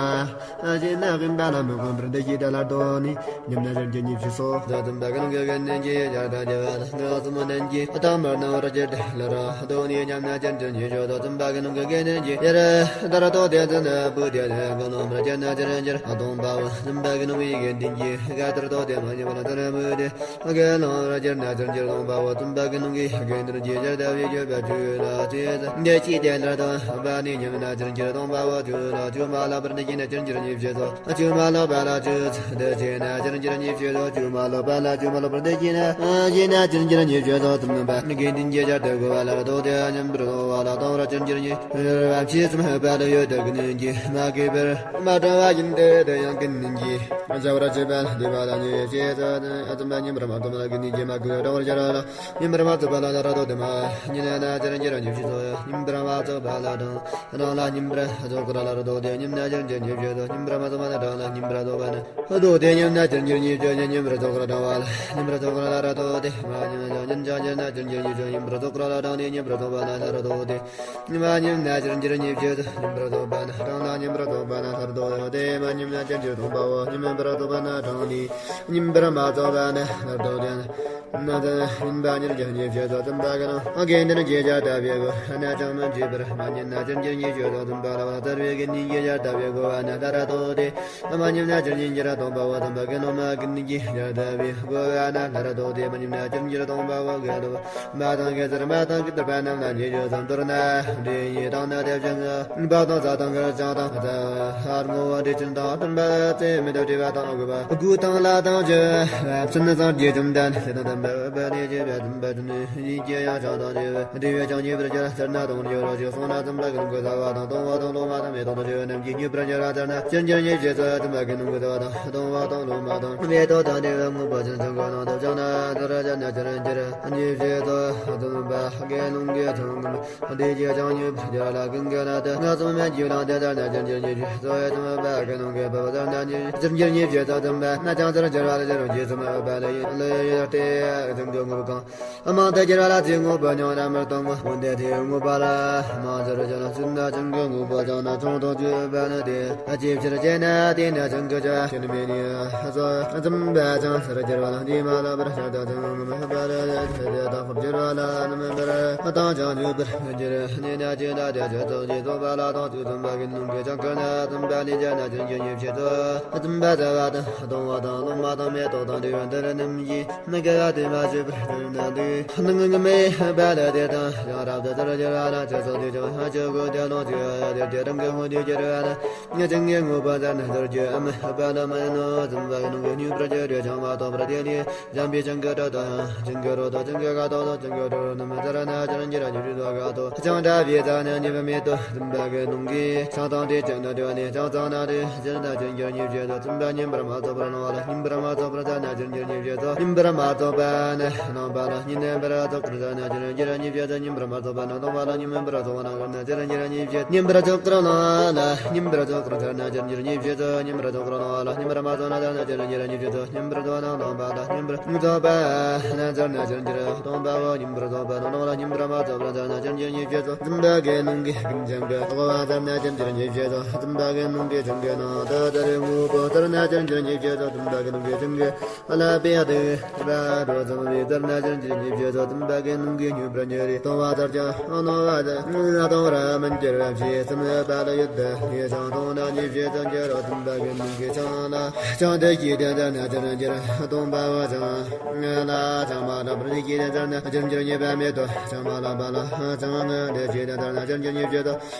ཨ་ཞེ་ན་གིན་པ་ལ་མི་གོམས་པར་འདི་ཞེས་ཏེ་ལྷར་ཐོག་ནི་ཉམས་ན་ཅན་གྱི་ཉི་ཤུ་སོ་ད་ཐུན་པ་གི་ནང་གི་གན་ནི་ཇི་ཞར་ལྟ་ཇི་བ་ལ་ང་སུ་མ་ནན་གྱི་ཨ་ཐ་མར་ནང་ར་ཇེ་ཏེ་ལྷར་ཐོག་ནི་ཉམས་ན་ཅན་གྱི་ཉི་ཤུ་སོ་ཐུན་པ་གི་ནང་གི་གན་ནི་ཇི་ཡར་ལྷར་ཐོག་དེ་ཙ་ན་བུ་དེ་ལས་ག་ནོ་མར་ཅན་ན་ཅན་ཅན་ཨ་སྟོང་པ་བ་ཐུན་པ་གི་ནང་གི་གན་ནི་ཇི་ག་ལྷར་ཐོག་དེ་མ་ཉམས་པ་ལ་ཙ་ན་བུ་དེ་ག་ལོང་ར་ཇེ་ན་ཅན་ཅན་སྟོང་པ་བ་ཐུན་པ་གི་ནང་ གི་དགེ་འདུན་གྱི་ཕྱིར་ལྟ་བའི་སྤྱོད་པ་བཅུ་ལ་ཆེས་འདི་ཅི་དེ་ལ་དང་པ་ནི་ཉམས་ན་ཅིར་འགྱུར་སྟོང་པའོ། བཅུ་ལ་བཅུ་མ་ལགས་པར་འདི་ཅི་ན་ཅིར་འགྱུར་ཉེས་བྱས་སོ། བཅུ་མ་ལགས་པ་ལ་བཅུ་འདི་ཅི་ན་ཅིར་འགྱུར་ཉེས་བྱས་སོ། བཅུ་མ་ལགས་པ་ལ་བཅུ་མ་ལགས་པར་འདི་ཅི་ན་ཅི་ན་ཅིར་འགྱུར་ཉེས་བྱས་སོ། དུམ་པ་དགེ་འདུན་གྱི་ཕྱིར་ལྟ་དགོས་པ་ལ་ར་དོ་དེ་ཉམས་པར་དོ་བ་ལ་དང་ར་ཅིར་འགྱུར་ཉེས་བྱས་སོ། བཅུ་མ་ལགས་པ་ལ་ཡོད་དེ་དགེ་འདུན་གྱི་མ་གུས་པར་མ་དྲང་བ་ཡིན་ཏེ། དེ་ཡང་དགེ་འདུན་གྱི་བྱ་བར་བྱེད་པ་འདི་པ་ལ་ཉེས་བྱས་སོ། དུམ་པ་ཉམས་པར་མ་དོ་བ་ལ་དགེ་འདུན་གྱི་མ་གུས་དྲང་བར་བྱ་བ་ལ། ཉམས་པར་མ་རྫོགས་པ་ལ་ལ་ར་དོ་དེ་མ་ཉེས་ན་ཅིར་འགྱུར་ཉེས་བྱས་སོ། ཉམས་པར་མ་རྫོགས་པ་ལ་དྲང་དྲང་ལ་ཉམས་པར་རྫོགས་པ་ལ་ར་དོ་དེ་ཉེས་ན་ཅིར་འགྱུར་ཉེས་བྱས་སོ། ཉམས་པར་མ་རྫོགས་པ་ལ་དྲང་ལ་ཉམས་པར་རྫོགས་པ་ན་དོ་དེ་ཉེས་ན་ཅིར་འགྱུར་ཉེས་བྱས། ཉམས་པར་རྫོགས་པ་ལ་དྲང་བ་ལ་ཉམས་པར་རྫོགས་པ་ལ་ར་དོ་དེ་མ་ཉེས་ན་ཅིར་འགྱུར་ཉེས་བྱས། ཉམས་པར་རྫོགས་པ་ལ་དྲང་ནས་ཉམས་པར་རྫོགས་པ་ལ་ལ་ར་དོ་དེ་མ་ཉེས་ན་ཅིར་འགྱུར་ཉེས་བྱས་སོ། ཉམས་པར་རྫོགས་པ་ན་དྲང་ལ་ཉམས་པར་རྫོགས་པ་ན་ལ་ར་དོ་དེ་མ་ཉེས་ན་ཅིར་འགྱུར་སྟོང་པའོ། ཉམས་པར་རྫོགས་པ་ན་དྲང་ནས་ཉམས་པར་མ་རྫོགས་པ་ན་ལ་ར་དོ་དེ། ན་ད་ཉམས་པ་ཉེར་བཞག་ཉེས་བྱས་སོ། དུམ་པ་གི་ནང་དགེ་འདུན་གྱི་ཕྱིར་ལྟ་བའི་སྒོ་ན་ཅང་མི་འཇུག་པར་མ་ཉེས་ན་ཅིར་འགྱུར་ཉེས་བྱས་སོ། དུམ་པ་ལ་བ་ལྟར་བའི་དགེ་འདུན་གྱི་ཕྱིར་ལྟ་བའི་སྒོ་བ་ན་ལ་ར་དོ་དེ་མ་ཉེས་ན་ཅིར་ཉེས་འགྱུར་སྟོང་པའོ། དུམ་པ་གི་ནང་མ་དགེ་འདུན་གྱི་ཕྱིར་ལྟ་བའི་སྒོ་བ་ན་ལ་ར་དོ་དེ་མ་ཉེས་ན་ཅིར་འགྱུར་སྟོང་པའོ། ག་ལོ་མ་དང་གེ་སར་མ་དང་གི་ལྟར་པ་རྣམས་ལ་ཉེས་བྱས་སོ། མདོར་ན་འདི་ཡི་དང་ན་དེ་བཞིན་བ་དང་ས་དང་གར་ཅང་དང་ས་ཧར་ངོ་བོ་འདྲེ་ཅན་དང་སྟོན་པ་ཚེ་མི་དང་བྲལ་བ་དང་དགུ་པ་དགུ་དང་ལ་དང་བཅུ་བ་ཚུན་སངས་རྒྱས་བཅོམ་ལྡན་འདས་དང་དམ་པ་པ་ནི་བཅས་པ་དམ་པ་དོན་ཡིན་གྱི་ཡང་ཆགས་དང་བཅས་པ་འདྲེ་བས་ཀྱང་ཉེས་པར་འགྱུར་ཟེར་ན་དང་འགྱུར་རོ་ཞེས་གསུངས་ན། དམ་པ་གི་ལུང་གིས་ཟ་བ་དང་གཏོང་བ་དང་ལོ་མ་དང་མེ་ཏོག་དང་བཅས་པ་རྣམས་ཀྱིས་ཉེས་པར་འགྱུར་ར་ཟེར་ན་ཅིར་འགྱུར་ཉེས་བྱས་སོ། དམ་པ་གི་ལུང་གིས་ཟ་བ་དང་གཏོང་བ་དང་ལོ་མ་དང་མེ་ཏོག་དང་འདྲེ་བའི་དངོས་པོ་ཅན་ཚང་གི་ནང་དུ་བྱུང་ན་ཟེར་ཟེར་ན་ཅིར་འགྱུར་ཉེས་བྱས་སོ། དམ་པ་གི་ལུང་གིས་ཚང་གི་འདི་ཅི་ཅང་ཉེས་པར་འགྱུར་ལ་ཀུན་དགའ་ན་དེ་ང་སོང་མེད་ཀྱི་ལང་དེ་ལྟར་ན་ཅིར་འགྱུར་ཉེས་བྱས་སོ། ཡ་དམ་པ་གི་ནང་གི་བབ་ལྟར་ན་ཉེས་ཅིར་འགྱུར་ཉེས་བྱས་སོ། དམ་པ་ན་ཅང་ཚར་འགྱུར་བ་ལ་ཅིར་རོ་རྗེས་སུ་མ་བབ་པ་ལ་ཡིན་ལ་ཡོད་ཡོད་དེ་ཅང་གི་ངོ་བོ་གང་མང་དུ་འགྱུར་བ་ལ་དེ་ངོ་བོ་མྱོང་ན་མི་གཏོང་ངོ་། འོན་ཏེ་དེ་ངོ་བོ་ལ་མང་ཚར་འགྱུར་ན་ཅང་གི་ངོ་བོ་ཀྱང་ན་ཆུང་དུ་གྱུར་པ་ནི་དེ་ཅིའི་ཕྱིར་ཅེ་ན་དེ་ན་ཅང་གི་ཅ་ཤེས་མེད་ནི་སོ། དམ་པ་ཅང་ཚར་འགྱུར་བ་ལ་འདི་མ་ལ་བར་ཤ་ད་ཅང་མ་བ་ར་དེ་དེ་དང་འགྱུར་བ་ལ་ནི་མི་འབར་དང་ཅང་འཇུག་པར་མི་འགྱུར། ནི་ན་ཅི་ན་དེ་ཅི་ཙོག་ཅི་ཙོག་པ་ལ་དང་ཅུ་དམ་པ་གི་ནང་གི་ཅང་ཀ་ན་དམ་པ་ལི་ཅ་ན་ཅང་གི་ཉེས་བྱས་སོ། དམ་པ་ཟ་བ་དང་གཏོང་བ་དང་ལོ་མ་དང་མེ་ཏོག་དང་འདྲེ་བ་འདི་རྣམས་ཀྱིས་མི་དགའ་བ་དེ་མ་བྱས་པར་སྟོན་ན་འདུག་སྣང་ངུ་མེད་པ་ལ་དེ་དང་ཡང་རབ་ཏུ་ཚར་འགྱུར་བ་ལ་ཅི་སོགས་དེ་ཅང་ཧ་ཅི་གོ་དེ་ལོང་ཅི་ཡ་དེ་དེ་རང་གི་ངོ་དེ་འགྱུར་བ་ལ། ང་ཅང་གི་ངོ་བོ་ཟ་ན་ཟེར་རྒྱུ་ཨ་མ་ཧ་པ་ལ་མ་ཡིན་ནོ། དམ་པ་གི་ནང་གི་ཉེས་པར་གྱུར་ཏེ་ཅང་མ་གཏོགས་པར་དེ་ནི་འཇམ་པའི་ཅང་གི་སྒྲ་དང་ཅང་གི་རོ་དང་ཅང་གི་ཁ་དོག་དང་ཅང་གི་སྒྲ་རྣམས་ཟེར་ན་ཅང་གི་ར་ཉེས་བྱས་སོ། ཁ་དོག་ཅང་འདྲ་བའི་ཟ་ན་ཉེས་པ་མེད་དོ། དམ་པ་གི་ནང་གི་ཅང་དང་དེ་ཅང་དང་དེ་བ་ནི་ཅང་ཙང་ན་དེ་ཟེར་ན་ཅང་གི་ར་ཉེས་བྱས་སོ། དམ་པ་ཉམས་པར་མ་རྫོགས་པར་སྣང་བ་ལ་ཉམས་པར་མ་རྫོགས་པར་ཟ་ན་ཅང་གི་ར་ཉེས་བྱས་སོ། ཉམས་པར་མ་རྫོགས་པ་ན་སྣང་བ་ལ་ཉེས་ན་པར་རྫོགས་པར་ཟ་ན་ཅང་གི་ར་ཉེས་བྱས་སོ། ཉམས་པར་མ་རྫོགས་པ་ན་སྣང་བ་ལ་ཉམས་པར་རྫོགས་པ་ན་ག་ན་ཅང་གི་ར་ཉེས་བྱས། ཉམས་པར་རྫོགས་པར་སྣང་བ་ལ་ཉམས་པར་རྫོགས་པར་ཟ་ན་ཅང་གི་ར་ཉེས་བྱས་སོ། ཉམས་པར་རྫོགས་པར་སྣང་བ་ལ་ཉམས་པར་མ་རྫོགས་ན་ཟ་ན་ཅང་གི་ར་ཉེས་བྱས་སོ། ཉམས་པར་རྫོགས་ན་སྣང་བ་ལ་ཉམས་པར་རྫོགས་པ་ན་ཟ་ན་ཅང་གི་ར་སྟོང་པའོ། ཉམས་པར་རྫོགས་པ་ན་སྣང་བ་ལ་ཉམས་པར་མ་རྫོགས་པར་ཟ་ན་ཅང་གི་ར་ཉེས་བྱས་སོ། དམ་པ་གི་ནང་གི་ཀུན་ཀྱང་གི་འོག་བ་ཟ་ན་ཅང་གི་ར་ཉེས་བྱས་སོ། དམ་པ་གི་ནང་གི་ཅང་གི་ནང་དུ་དར་ངོ་བོ་ཟ་ན་ཅང་གི་ར་ཉེས་བྱས་སོ། དམ་པ་གི་ནང་གི་ཅང་གི་ལ་པའི་དུ་བ་རོ་ཙམ་བི་ཟ་ན་ཅང་གི་ར་ཉེས་བྱས་སོ། དམ་པ་གི་ནང་གི་ཉེས་པར་འགྱུར་རེ་སྟོང་བ་ཟེར་ཀྱང་སྣང་བ་ཟེར་སྟོང་ར་མི་འགྱུར་བ་ཞེས་སམ་པ་ལ་ཡོད་དེ། ཡེ་ཅང་སྟོང་ན་ཉེས་བྱས་ཙམ་གྱི་རོ། དམ་པ་གི་ནང་གི་ཅང་ལ་ཅང་དེ་ཀྱི་དེ་ཟེར་ན་ཅང་འགྱུར་སྟོང་པའོ། ཅང་ལ་ཅང་མ་ལ་པར་ནི་ཀྱི་དེ་ཟེར་ན་ཅང་འགྱུར་ཉེས་པ་མེད་དོ། ཅང་མ་ལ་པ་ལ་ཅང་དེ་ཀྱི་དེ་ཟེར་ན་ཅང་འགྱུར་ཉེས་བྱས་དོ།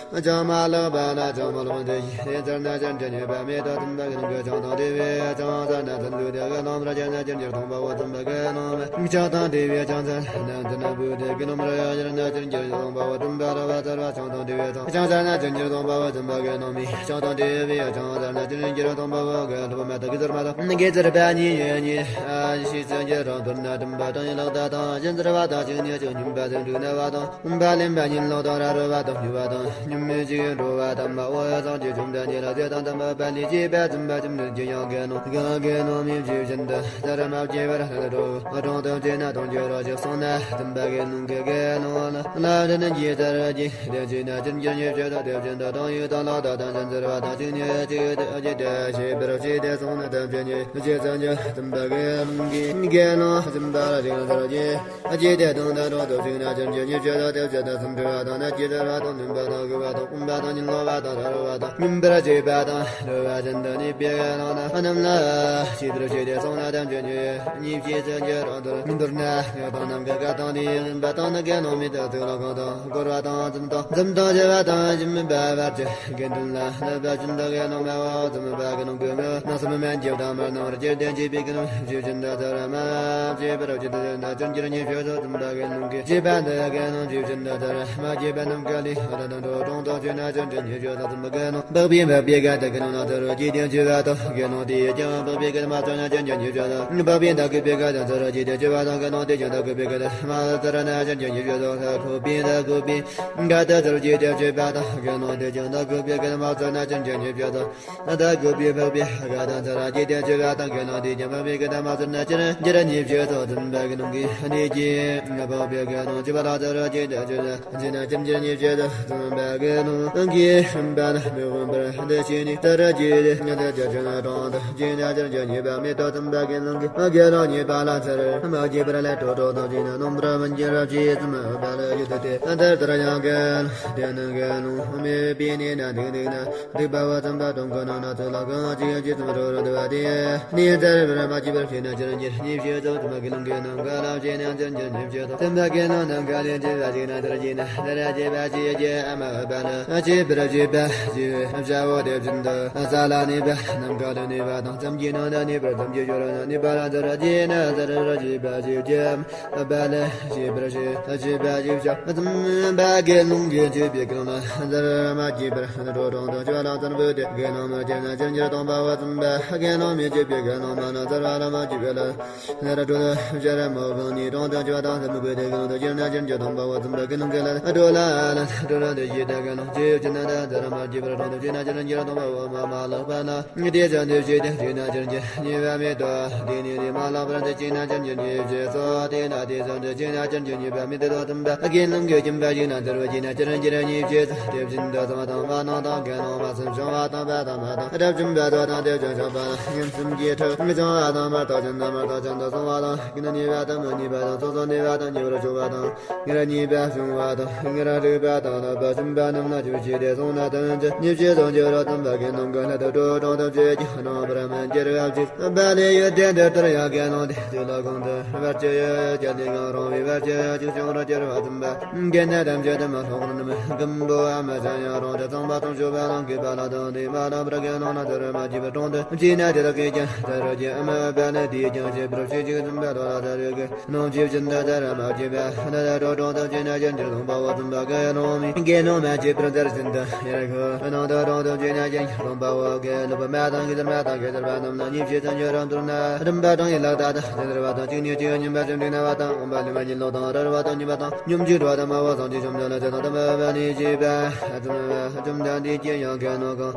ཅང་མ་ལགས་པ་ལ་ཅང་མ་ལགས་པ་དེ་ཡི་ཟེར་ན་ཅང་དེ་ཉེས་པ་མེད་དོ། དམ་པ་གི་ནང་གི་ཅང་དང་དེ་བས་ཅང་ཟེར་ན་ཙམ་དུ་དེ་གི་ལམ་ར་ཅན་ན་ཅང་འགྱུར་སྟོང་པའོ། དམ་པ་གི་ནང་མེད་ཅང་དང་དེ་བས་ཅང་ཟེར་ན་ཙམ་ན་བུ་དེ་གི་ལམ་ར་ཡ་ཡར་ན་ཅང་འགྱུར་སྟོང་པའོ། དམ་པ་ལ་བ་ཟེར་བ་ཅང་དང་དེ་བས་ཅང་ཅང་ཟེར་ན་ཅང་འགྱུར་སྟོང་པའོ། དམ་པ་གི་ནང་མེད་ཅང་དང་དེ་བས་ཅང་ཟེར་ན་ཅང་འགྱུར་སྟོང་པའོ། གི་ལ་པ་མ་ད་གི་ཟེར་མ་དང་གི་ཟེར་བ་ཉིད་ཡོད་ཉིད་ཨ་ཤི་ཙམ་གྱི་རང་དོན་ན་དམ་པ་དང་ཡན་ལག་བརྡ་དང་གཞན་ཟེར་བ་དང་གཅིག་ནས་གཅིག་སྙོམས་པ་དང་འདུག་ན་བ་དང་། སྤང་ལེན་པ་ཉིད་ལོག་དང་ར་རོ་བ་དང་སྨྱུ་བ་དང་སྙོམས་མེད་ཅིག་འགྲོ་བ་དམ་པ་འོད་བཟང་གི་བཅོམ་ལྡན་འདས་ལ་ཚེ་དང་ལྡན་པ་པ་ལས་སྐྱེས་པ་ཙམ་པ་ཙམ་ནི་ཀྱི་ཡང་དགེ་སློང་གང་དགེ་སློང་མིན་ཞུ་བཞིན་དུ་ལྟར་མ་སྐྱེས་པར་ལྷག་འགྲོ་དྲང་དུ་བྱས་ན་དང་འགྱུར་རོ་ཞེས་གསུངས་ན། དམ་པ་དགེ་སློང་གི་དགེ་སློང་ལ་ལ་རིན་གྱིས་ལྟར་གྱིས་དེ་བྱས་ན་ཅིར་འགྱུར་ཉེས་བྱེད་དང་དེ་བཞིན་དུ་དང་ཡུལ་དང་ལག་བརྡ་དང་ཅན་ཟེར་བ་དང་གཅིག་ནས་གཅིག་ཏུ་སྐྱེས་ཏེ་ཤེས་པར་བྱས་ཏེ་གསུངས་ན། དམ་པའི་ཉེས་བྱེད་ཙམ་གྱིས་དམ་པ་དགེ་སློང་གི་དགེ་སློང་ཙམ་པ་ལ་ཅིག་ལ་ལྟར་གྱིས། ཨ་ཅེ་དེ་དང་ད་རུང་དུ་ཞིག་ན་ཅན་གྱི་ཉེས་བྱེད་དང་དེ་བྱེད་དང་སུམ་འདྲེ་བ་དང་ནད་ཀྱི་དར་བ་དང་ནུམ་པ་དང་རྒུད་པ་དང་སྐོམ་པ་དང་ཉིད་ལོག་པ་དང་ར་རོ་བ་དང་སྙོམས་པར་བྱེད་པ་དང་འགྲོ་བ་ཅན་དུ་གནས་པའི་རང་ན་རྣམས་ལ་ཤེས་པར་བྱས་ཏེ་སོང་ན་དམ་ཅན་གྱི་ཉེས་བྱེད་ཅན་གྱི་རང་དུ་མི་འདོར་ན་ཡང་དང་ན། ག་ག་དང་དེ་ཡིན་པ་དང་ནི་དགེ་སློང་མི་དག་ཚིག་ལ་གང་དང་བསྐོར་བ་དང་འཛུམ་དང་འཛུམ་དང་བྱེད་པ་དང་ཡིན་པ་བར་གྱི་དགེ་འདུན་ལ་ནི་བ་ཅན་དག་དགེ་སློང་མ་བ་འཛུམ་པ་གི་ནང་གི་ངོ་ན་སུམ་མན་གྱི་དང་མར་སྣང་བར་གྱུར་ཏེ་བྱེད་པའི་གི་ནང་བྱེད་ཅན་དག་ཚར་མ་བྱེད་པར་བྱེད་དུ་ན་ཅན་གྱི་ཉེས་བྱེད་དུ་འཛུམ་པ་གི་ནང་གི་བྱེད་པ་འདི་གི་ནང་བྱེད་ཅན་དག་ཚར་མ་བྱེད་པ་རྣམས་ག་ལས་ཨ་ད་དང་འགྲོ་གྲོང་དུ་བྱེད་ན་ཅན་གྱི་ཉེས་བྱེད་དུ་འཛུམ་པ་གི་ནང་འཕགས་པའི་འཕགས་པའི་ག་དག་གི་ནང་ན་ཚར་བྱེད་དེ་བྱེད་པ་དང་གི་ནང་དེ་ཡི་ཀྱང་འཕགས་པའི་ག་མ་ཚར་ན་ཅན་གྱི་ཉེས་བྱེད་དུ་འཕགས་པའི་དག་གི་པའི་ག་དང་ཚར་བྱེད་དེ་བྱེད་པ་དང་གི་ནང་དེ་ཀྱང་དག་གི་པའི་ག་དང་མ་ཚར་ན་ཅན་གྱི་ཉེས་བྱེད་དུ་ཁོ་པའི་དག་གི་པའི་ག་དང་ཚར་བྱེད་དེ་བྱེད་པ་དང་གི་ནང་དེ་ཀྱང་དག་གི་པའི་ག་དང་མ་ཚར་ན་ཅན་གྱི་ཉེས་བྱེད་དུ། ད་དགོས་པའི་འཕགས་པའི་ག་དང་ཚར་གྱི་དེ་བྱེད་པ་དང་གི་ནང་དེ་ཀྱང་འཕགས་པའི་ག་དང་མ་ཚར་ན་ཅན་གྱི་ཉེས་བྱེད་དུ་འཛུམ་པ་གི་ནང་གི་གནས་ཀྱི་འཕགས་པའི་ག་ནང་བྱེད་པ་ལ་ཚར་གྱི་དེ་བྱེད་ན་ཅན་གྱི་ཉེས་བྱེད་དུ་འཛུམ་པ་གི་ནང་གི་རིམ་པ་ལ་མི་དབང་པར་འདི་ཞེས་ནི་ཚར་གྱི་དེ་ཉེས་དེ་དེ་བྱེད་ན་གྲོང་དུ་བྱེད་ན་ཅན་གྱི་ཉེས་པ་མེད་དོ་འཛུམ་པ་གི་ནང་གི་དགེ་སློང་ཉེས་པ་ལ་ཚར་མ་བྱེད་པར་ལས་གྲོགས་གྲོགས་དང་བྱེད་ན་ནོམ་པར་མི་འགྱུར་བ་བྱེད་འཛུམ་པ་ལ་ཡོད་དེ་དེ་ཚར་ཚར་ཡང་གི་དེ་ནི་གི་ནང་མེད་པའི་གནས་ན་འདུག་འདུག་ན། སྡིག་པ་བ་ཙམ་པ་དང་ཀུན་སྣང་ན་ཚུལ་ལ་གང་ཅི་ཡང་ཅི་ཙམ་རོ་རོ་འདུ་བ་དེ་ནི་ཚར་བར་མ་བྱས་པར་བྱས་ན་ཅན་གྱི་ཉེས་བྱེད་དོ། ཙམ་པ་གི་ལུང་གི་ནང་ག་ལ་བྱས་ན་ཅན་གྱི་ཉེས་བྱེད་དོ། ཙམ་པ་གི་ནང་ནམ་མཁའ་ལས་བྱས་པ་ཞིག་ན་ཚར་གྱི་ན་ཚར་བྱས་པ་ཞིག་ཀྱང་ཨ་མ་འོད་པ་ལ་བྱས་པར་བྱས་པ་ཞིག་བྱ་བོ་དེ་བཞིན་དུ་ས་ལ་གནས་པ་ནམ་མཁའ་ལ་གནས་པ་དང་ཙམ་གྱི་ནང་ན་གནས་པར་ཙམ་གྱི་ཞོར་ན་གནས་པ་ལ་ཚར་གྱི་ན་ཚར་བྱས་པ་ཞིག་ཀྱང་པ་ལས་ཞེས་པར་ཞེས་ཞེས་པ་ཞེས་བྱ། ཙམ་པ་དགེ་སློང་གིས་བྱས་པའི་དགེ་སློང་ལ་ཚར་མ་བྱས་པར་འགྲོ་གྲོང་དུ་བྱ་ལ་ཚར་བུ་དེ་དགེ་སློང་མ་བྱས་ན་ཅན་གྱི་སྟོང་པ་བ་ཙམ་པ་དགེ་སློང་མི་བྱེད་པའི་དགེ་སློང་མ་ན་ཚར་བ་ལ་མ་བྱས་པའི་ལ་ཚར་གྲོ་དུ་བྱ་ར་མོ་གང་ནི་གྲོང་དུ་བྱ་དང་ཚར་བུ་དེ་གང་དུ་བྱེད་ན་ཅན་གྱི་སྟོང་པ་བ་ཙམ་པ་དགེ་སློང་གི་ལ་གྲོ་ལ་ལ་གྲོ་ར་དེ་ཡི་དགེ་སློང་བྱེད་ཅན་ན་ཚར་མ་བྱས་པར་གྲོང་དུ་བྱེད་ན་ཅན་གྱི་སྟོང་པ་བ་མ་མ་ལག་པ་ན། དེ་ཙམ་དུ་བྱས་ཏེ་བྱས་ན་ཅན་གྱི་ཉེས་པ་མེད་དོ། དེ་ནི་དེ་མ་ལགས་པར་འདི་བྱས་ན་ཅན་གྱི་ཉེས་བྱས་སོ། དེས་ན་དེ་ཙམ་དུ་བྱས་ན་ཅན་གྱི་ཉེས་པ་མེད་དོ། དམ་པ་དགེ་སློང་གི་སྦྱིན་པ་ཞིག་ན་དར་བ་བྱས་ན་ཅན་གྱི་ཉེས་བྱས་སོ། དེ་བཞིན་དུ་ཚང་བ་དང་མ་ནང་དང་དགེ་སློང་མ་གསུམ་བྱུང་བ་དང་པ་དང་མ་དང་རབ་བྱུང་པ་དོ་དང་དེ་བྱུང་བྱུང་པ་ཉིན་གསུམ་གྱི་ཁྲོད་མི་བྱུང་བ་དང་མ་རྟག་ཅན་དང་མ་རྟག་ཅན་དུ་སོང་བ་དང་ཀུན་ནས་ཉེས་པ་དང་མི་ཉེས་པ་དང་སོ་སོ་ཉེས་པ་དང་ཉེ་བར་བྱུང་བ་དང་། ཉེར་གཉིས་པ་བྱུང་བ་དང་ཉེར་དྲུག་པ་དང་ལྷག་པ་གསུམ་པ་རྣམས་ལ་ཆོས་ཅི་སྟེ་གསུངས་ན་དོན་ཅི། ཉེས་བྱས་སོགས་འགྱུར་རོ་དམ་པ་དགེ་སློང་གི་སླད་དུ་འགྲོ་གྲོང་དུ་བྱེད་ཀྱི་རྣམ་པར་མི་འགྱུར་བ་ཅི། དམ་པ་ལས་ཡོད་དེ་འདི་ལྟར་ཡང་དགེ་སློང་དེ་དུས་ལ་གང་དུ་བར་ཆད་ཡོད་ཀྱང་ལས་ངན་རུང་བའི་བར་ཆད་ཅི་བྱུང་རུང་སྐྱེ་བ་དམ་པ་དགེ་འདུན་ཐམས་ཅད་དུ་མ་ལྷག་རྣམས་ཀུན་པོ་ཨ་མ་བྱ་ཡང་རུང་དེ་ཚངས་པ་དང་ཆུ་བ་དང་སྐྱེས་པ་ལ་དང་དེ་མ་ལགས་པར་དགེ་སློང་ལ་དོར་མ་བྱས་པར་གྲོང་དུ་བྱས་ན་དེ་དག་གིས་ཀྱང་དར་རོ་ཀྱི་ཨ་མ་བ་ནི་དེས་ཀྱང་བྱེད་པར་བྱེད་ཅིག་དམ་པ་ལོ་ལ་དར་རོ་གི། ནང་ཆོས་ཅན་དུ་དར་མ་བྱས་པ་ན་ད་གྲོང་དུ་བྱས་ན་ཅན་གྱི་སྟོང་པ་བ་ཙམ་པ་དགེ་སློང་མི་དགེ་སློང་མ་བྱས་པར་དར་ཅན་དུ་ཡར་ཁོ་ནང་དུ་གྲོང་དུ་བྱས་ན་ཅན་གྱི་སྟོང་པ་བ་དགེ་སློང་མ་དང་གི་དར་མ་དང་གི་དར་བ་རྣམས་ན་ཉེས་བྱས་སུ་འགྱུར་རམ་དུར་ན་རིམ་པ་དང་ཡན་ལག་དག་དང་ཅན་དར་བ་དང་གཅིག་ནས་གཅིག་སྙོམས་པ་ཅན་འགྲིག་ན་བ་དང་འོན་པ་ལུས་མ་ཉིད་ལོག་དང་རར་བ་དང་ཉིད་པ་དང་སྙོམས་འཇུག་འགྲོ་བ་དང་མ་བ་སང་ཅི་བཅོམ་ལྡན་ལ་ཅི་དང་དམ་པ་ནི་བྱས་པ་ཙམ་པ་ཙམ་དང་འདི་སྐྱེ་ཡང་གལ་ནོ་གང་།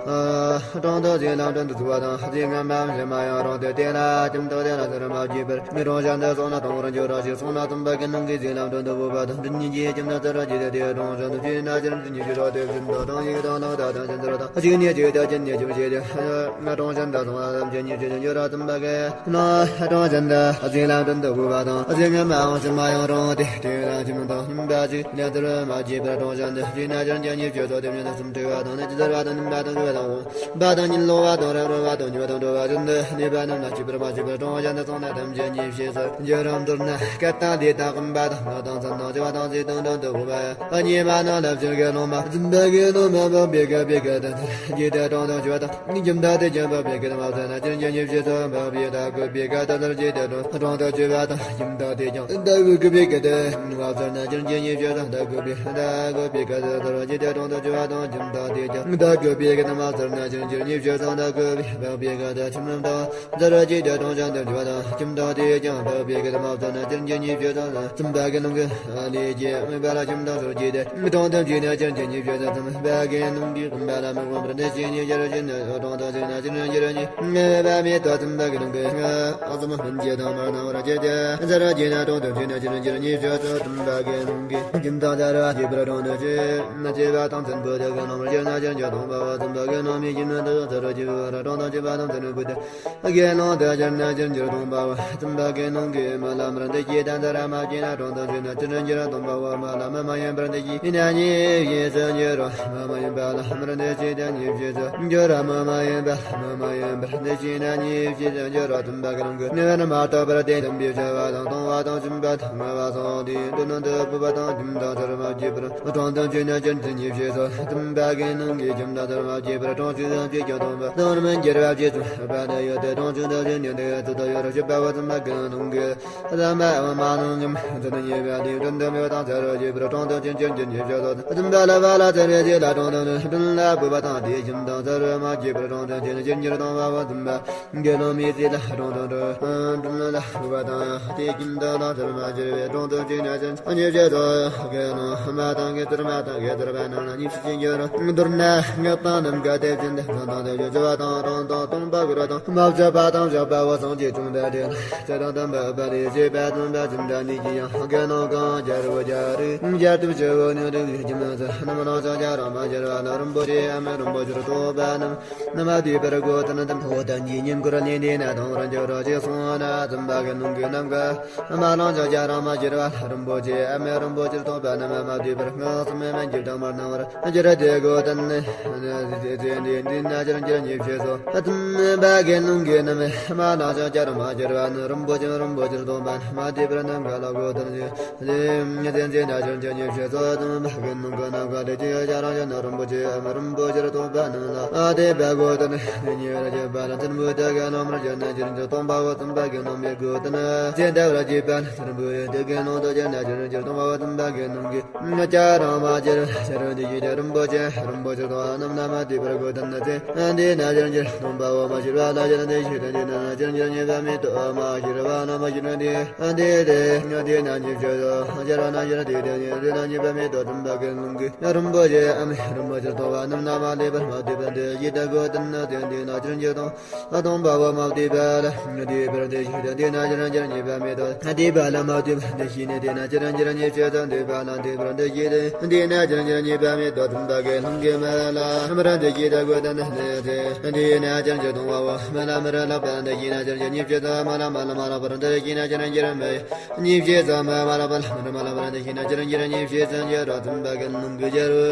གྲོང་དུ་ཞིང་ལམ་དྲུག་ཏུ་ཚུད་པ་དང་ཞིང་ངན་པ་བཞི་མ་ཡང་རུང་སྟེ་དེ་ལ་ཁྱིམ་དུ་དེ་ལ་ཚུར་མ་བྱས་པར་ངའི་གྲོང་གཞན་དུ་སོང་ན་གཏོང་བར་འགྱུར་རོ་ཞེས་གསུངས་ན་དམ་པ་དགེ་སློང་གིས་ཞིང་ལམ་དྲུག་ཏུ་བུད་པ་དང་དེ་ཉིད་ཀྱི་ཁྱིམ་དུ་ཚུར་བྱས་ཏེ་དེའི་གྲོང་གཞན་དུ་བྱས་ན་ཅིར་དེ་ཉིད་ཀྱི་རོ་དེ་བཞིན་དུ་གྲོང་ཞིག་དང་ལོག་ལྟ་དང་ཅན་དུ་རོ་དང་གཅིག་ནས་གཅིག་ཏུ་ཅན་ཉིད་ཀྱི་བྱས་ཏེ་ང་གྲོང་གཞན་དུ་སོང་ལ་ལམ་གྱི་ཉིད་ཀྱི་འགྱུར་རོ་དམ་པ་དགེ་སློང་གྲོང་གཞན་དུ་ཞིང་ལམ་དྲུག་ཏུ་བུད་པ་དང་ཞིང་ངན་པ་འོང་ཞིང་མ་ཡང་རུང་སྟེ་དེ་ལ་ཁྱིམ་དང་སྙིང་པ་ཅིག་ལས་དུར་མ་བྱས་པར་གྲོང་གཞན་དུ་བྱས་ན་ཅན་གྱི་ཉིད་ཀྱི་ཚོགས་དེ་ཉིད་དུ་སུམ་ཁྲི་བ་དང་ནི་ཇི་ལྟར་བ་དང་ནི་མ་དང་གི་བ་དང་འོང་། བ་དང་ཉིད་ལོག་པ་དང་རབ་རིང་བ་དང་ཉེ་བ་དང་འགྲོ་བ་ཅན་དུ་གནས་པ་རྣམས་ལ་གཅིག་པར་མ་གཅིག་པར་གྲོང་གཞན་དུ་སོང་ན་ཐམས་ཅད་ཉེས་བྱས་སུ་འགྱུར་རམ་དུར་ན། སྐད་དང་ལུས་དང་སྐུ་འབའ་དང་ངག་དང་མཚན་དང་བྱ་བ་དང་ཚིག་དང་དོན་དུ་གོ་བ་ཉེས་པ་རྣམས་ལ་བྱང་གི་སློབ་མ་འཛིན་པ་གི་སློབ་མ་འཕགས་པའི་སྐད་པའི་སྐད་དུ་ལྟར་རྒྱས་ཏེ་གྲོང་དུ་བྱོན་པ་དང་། ཁྱིམ་དང་དེ་ཀྱང་འཕགས་པའི་སྐད་དུ་མ་བྱོན་ན་ཅན་གྱི་ཉེས་བྱས་སུ་འཕགས་པའི་ད་གོ་བའི་སྐད་དུ་ལྟར་རྒྱས་ཏེ་གྲོང་དུ་བྱོན་པ་དང་། ཁྱིམ་དང་དེ་ཀྱང་ད་གོ་བའི་སྐད་དུ་མ་བྱོན་ན་ཅན་གྱི་ཉེས་བྱས་སུ་ད་གོ་བའི་ད་གོ་བའི་སྐད་དུ་ལྟར་རྒྱས་ཏེ་གྲོང་དུ་བྱོན་པ་དང་། ཁྱིམ་དང་དེ་ཀྱང་ད་གོ་བའི་སྐད་དུ་མ་བྱོན་ན་ཅན་གྱི་ཉེས་བྱས་སུ་ད་གོ་བའི་འཕགས་པའི་སྐད་དུ་ཁྱིམ་རྣམས་དང་། ཛར་བ་ཅིག་ཏུ་གྲོང་གཞན་དུ་འགྱུར་བ་དང་། ཁྱིམ་དང་དེ་ཡི་ཀྱང་འཕགས་པའི་སྐད་དུ་མ་བྱོན་ན་ཅན་གྱི་ཉེས་བྱས་སོ། ཙམ་པ་གི་ལུང་གི་ལས་ཀྱིས་དམིགས་པ་ལ་ཁྱིམ་དང་སོགས་ཀྱིས་ཏེ་གྲོང་དུ་བྱོན་ན་ཅན་གྱི་ཉེས་བྱས་སོ། ཙམ་པ་གི་ལུང་གིས་དམིགས་པ་ལ་དམིགས་པ་འདི་ཞེས་ཉེས་སྦྱར་བ་ཅན་གྲོང་དུ་བྱོན་ན་ཅན་གྱི་ཉེས་པ་མེད་དོ། ཙམ་པ་གི་ལུང་གིས་ཨ་ཙམ་སྨིན་བྱེད་དང་མར་སྣང་བར་བྱེད་དེ། ཛར་བ་ཅིག་ན་གྲོང་དུ་བྱོན་ན་ཅན་གྱི་ཉེས་བྱས་སོ། ཙམ་པ་གི་ལུང་གིས་ཁྱིམ་དང་ཛར་བ་ཅིག་པར་གྲོང་དུ་བྱོན་ན་བྱེད་པ་དང་མཚན་པོ་དེ་གི་རྣམ་པར་བྱེད་ན་ཅན་གྱི་སྟོང་པ་བ། ཙམ་པ་གི་ལུང་མི་ཁྱིམ་ན་དུ་ཛར་བ་ཅིག་པར་གྲོང་དང་བྱེད་པ་དང་མཚན་པོ་དེ། དགེ་སློང་དུ་གྱུར་ན་ཅན་གྱི་སྟོང་པ་བ། ཙམ་པ་གི་ལུང་གིས་མ་ལ་མར་འདི་སྐྱེས་དང་ཛར་མ་སྐྱེས་ན་གྲོང་དུ་བྱོན་ན་ཅན་གྱི་སྟོང་པ་བ། མ་ལ་མ་མ་ཡིན་པར་འདི་སྐྱེས་ན་ཉེས་བྱས་སུ་འགྱུར་རོ། མ་མ་ཡིན་པ་ལ་མར་འདི་སྐྱེས་དང་ཉེས་བྱས་སུ་འགྱུར་རོ། མ་མ་ཡིན་པ་ལ་མ་མ་ཡིན་པར་འདི་སྐྱེས་ན་ཉེས་བྱས་སུ་འགྱུར་རོ། ཙམ་པ་གི་ལུང་གིས་ནི་བར་མ་དག་པར་བསྟན་དམ་པའི་བྱ་བ་དང་གཏོང་བ་དང་། པ་དང་ལྔ་པ་སོགས་དེའི་དོན་དུ་བུ་པ་དང་ཁྱིམ་དང་ཚར་མ་བརྗེད་པར་གྲོང་དུ་བྱོན་ན་ཅན་དེ་ཉིད་ཞེས་སོ། བཙུན་པ་གི་ནང་གི་ཁྱིམ་དང་ཚར་མ་བརྗེད་པར་གྲོང་ཞིག་ཡང་ཅིག་ཀྱང་སྟོང་པ་དང་རིམ་འགྱུར་བ་བཅས་སུ་པ་དེ་ཡོད་དེ། གྲོང་ཞིག་ཏུ་བྱོན་ཉིན་དེ་ཡང་ཚུལ་དུ་ཡོད་ར་ཞིབ་པ་བ་བཙུན་པ་གི་ནང་གི་བཙུན་པ་མ་ནང་ཉམས་ཚུལ་ཉེས་པ་དེའི་དོན་དུ་མེད་པ་དང་ཚར་བ་བརྗེད་པར་གྲོང་དུ་བྱོན་ཅན་དེ་ཉིད་ཞེས་སོ། བཙུན་པ་ལ་བ་ལ་ཚར་བའི་རྗེས་ལ་གྲོང་དུ་སྤུན་ལ་བུ་པ་དང་དེའི་ཁྱིམ་དང་ཚར་མ་བརྗེད་པར་གྲོང་དུ་བྱོན་ཅན་ཉིད་སྟོང་པ་བ་བཙུན་པ། དགེ་སློང་མའི་ཚེ་ལ་གྲོང་དུ་འགྲོ། སྤུན་ལ་བུ་པ་དང་དེའི་ཁྱིམ་དུ་ལ་ཚར་མ་བརྗེད་པའི་གྲོང་དུ་བྱོན་ན་ཅན་ཉིད་ཞེས་སོ། དགེ་སློང་མ་དང་དགེ་ཚུལ་མ་དང་དགེ་ཚུལ་པ་རྣམས་ལ་ཉིད་ཕྱིར་ཅི་འགྱུར། མདོར་ན་ངག་དང་ནམ་མཁའ་དེ་བཞིན་དུ་མཚན་དང་དེ་བཞིན་བྱ་བ་དང་གྲོང་དང་སྟོང་པ་གུ་རུ་དང་མ་བྱ་བ་དང་བྱ་བ་བ་སངས་རྒྱས་བཅོམ་ལྡན་འདས་ལ་ཚེ་དང་ལྡན་པ་པ་ལས་བྱེད་པ་བཙུན་པ་ཅི་འདྲ་ནི་ཅི་ཡང་དགེ་སློང་གང་བྱ་རུ་བྱ་རུ་བྱ་ཐུབ་ཕྱིར་འོ་ནི་རིགས་ཀྱི་མི་ཚེ་རྣམས་ལ་ཕྱག་རྒྱ་རང་མ་བྱེར་བ་ལ་རིན་པོ་ཆེ་ཨ་མི་རིན་པོ་ཆེར་རྟོགས་པ་རྣམས། ནམ་དུས་པར་གོ་དན་དམ་ཧོ་དན་གྱི་ཉིན་གུར་ལེན་དེ་ན་དང་རང་འཇོག་རོ་ཅིག་སོང་ན་བཙུན་པ་གི་ནང་གི་ནམ་མཁའ་མ་ལང་ཅང་རྒྱ་ར་མ་གྱུར་བ་རིན་པོ་ཆེ་ཨ་མེ་རིན་པོ་ཆེར་རྟོགས་པ་རྣམས་མ་དུས་པར་སྔགས་སུ་མེ་མན་གྱི་དང་མར་སྣང་བར་གྱུར་ཏེ་གོ་དན་དེ་འདི་ན་ཅིར་འགྱུར་ཉེས་བྱས་སོ། བཙུན་པ་གི་ནང་གི་ནམ་མཁའ་མ་ལང་ཅང་རྒྱ་ར་མ་གྱུར་བ་ནི་རིན་པོ་ཆེ་རིན་པོ་ཆེར་རྟོགས་པ་མ་དུས་པར་ནམ་མཁའ་ལ་གོ་དན་དེ། ཏེ་ན་ཅིར་འགྱུར་ཉེས་བྱས་སོ། བཙུན་པ་གི་ནང་གི་ནམ་མཁའ་ལས་ཀྱི་ཡོ་བྱ་རང་བྱ་ན་རིན་པོ་ཆེ་ཨ་མ་རིན་པོ་ཆེར་རྟོགས་པ་རྣམས་ལ་ཨ་ཏེ་བ་གོ་དན་ཉེ་བར་བྱེད་པ་ལ་ཚུར་འབུལ་ཏེ་ག་ནོམ་ར་ཅན་ན་ཅིར་འགྱུར་སྟོང་པ་བ་བཙུན་པ་གི་ནང་མི་གོ་དན་ཅེ་ད་བར་བྱེད་པ་ལ་ཚུར་འབུལ་ཏེ་ག་ནོམ་དོ་ཅན་ན་ཅིར་འགྱུར་སྟོང་པ་བ་བཙུན་པ་གི་ནང་གི་ཅ་ར་མ་ཅིར་ཅ་ར་འདི་ཡི་རིན་པོ་ཆེ་རིན་པོ་ཆེར་རྟོགས་པ་རྣམས་ལ་མ་དུས་པར་གོ་དན་ཅེ་འདི་ན་ཅིར་འགྱུར་སྟོང་པ་བ་མ་ཤི་བ་ལ་ཅིར་འདི་ཤི་དན་ཅེ་ན་ཅིར་འགྱུར་ཉེས་པ་མི་ཐོབ་མ་ཤི་བ་ལ་མ་ཤི་བ་འདི། འདི་ནི་ཉིད་ཅེས་སོ། ཅ་ར་ན་ཅིར་འདི་དེ་ཉིད་དེ་ན་ཉེས་པ་མེད་དོ། བཙུན་པ་གི་ནང་གི་རིན་པོ་ཆེ་ཨ་མེ་རིན་པོ་ཆེར་རྟོགས་པ་རྣམས་ན་མ་ལེ་བར་མ་དེ་བར་འདི་ཡི་ད་གོ་དན་ན་དེ་འདི་ན་ཅིར་འགྱུར་སྟོང་སྟོང་པ་བ་མ་དེ་བར་འདི་བར་འདི་ཞིག་དེ་ན་ཅིར་ཅིར་ཉེས་པ་མེད་དོ། དེ་བ་ལ་མ་དེ་བར་འདི་ཞིག་ནི་དེ་ན་ཅིར་ཅིར་ཉེས་བྱས་སོ། འདི་བ་ལ་དེ་བར་འདི་ཞིག་དེ་འདི་ན་ཅིར་ཅིར་ཉེས་པ་མེད་དོ། བཙུན་པ་གི་ནང་གི་མ་ལ་མ་ར་འདི་ཞིག་ད་གོ་དན་ན་དེ་འདི་ན་ཅིར་ཅིར་སྟོང་པ་བ་མ་ལ་མ་ར་ལ་བ་འདི་ཞིག་ན་ཅིར་ཅིར་ཉེས་བྱས་སོ། མ་ལ་མ་ལ་མ་ར་བར་འདི་ཞིག་ན་ཅིར་ཅིར་མེད། ཉེས་བྱས་ཙམ་མ་ར་པ་ལ་མ་ར་མ་ལ་པ་ར་འདི་ཤེས་ན་ཅི་རང་ཅི་རང་ཉེས་བྱས་ཙམ་ཅི་ར་བཙུན་པ་གི་ནང་གི་རྒྱལ་བུ་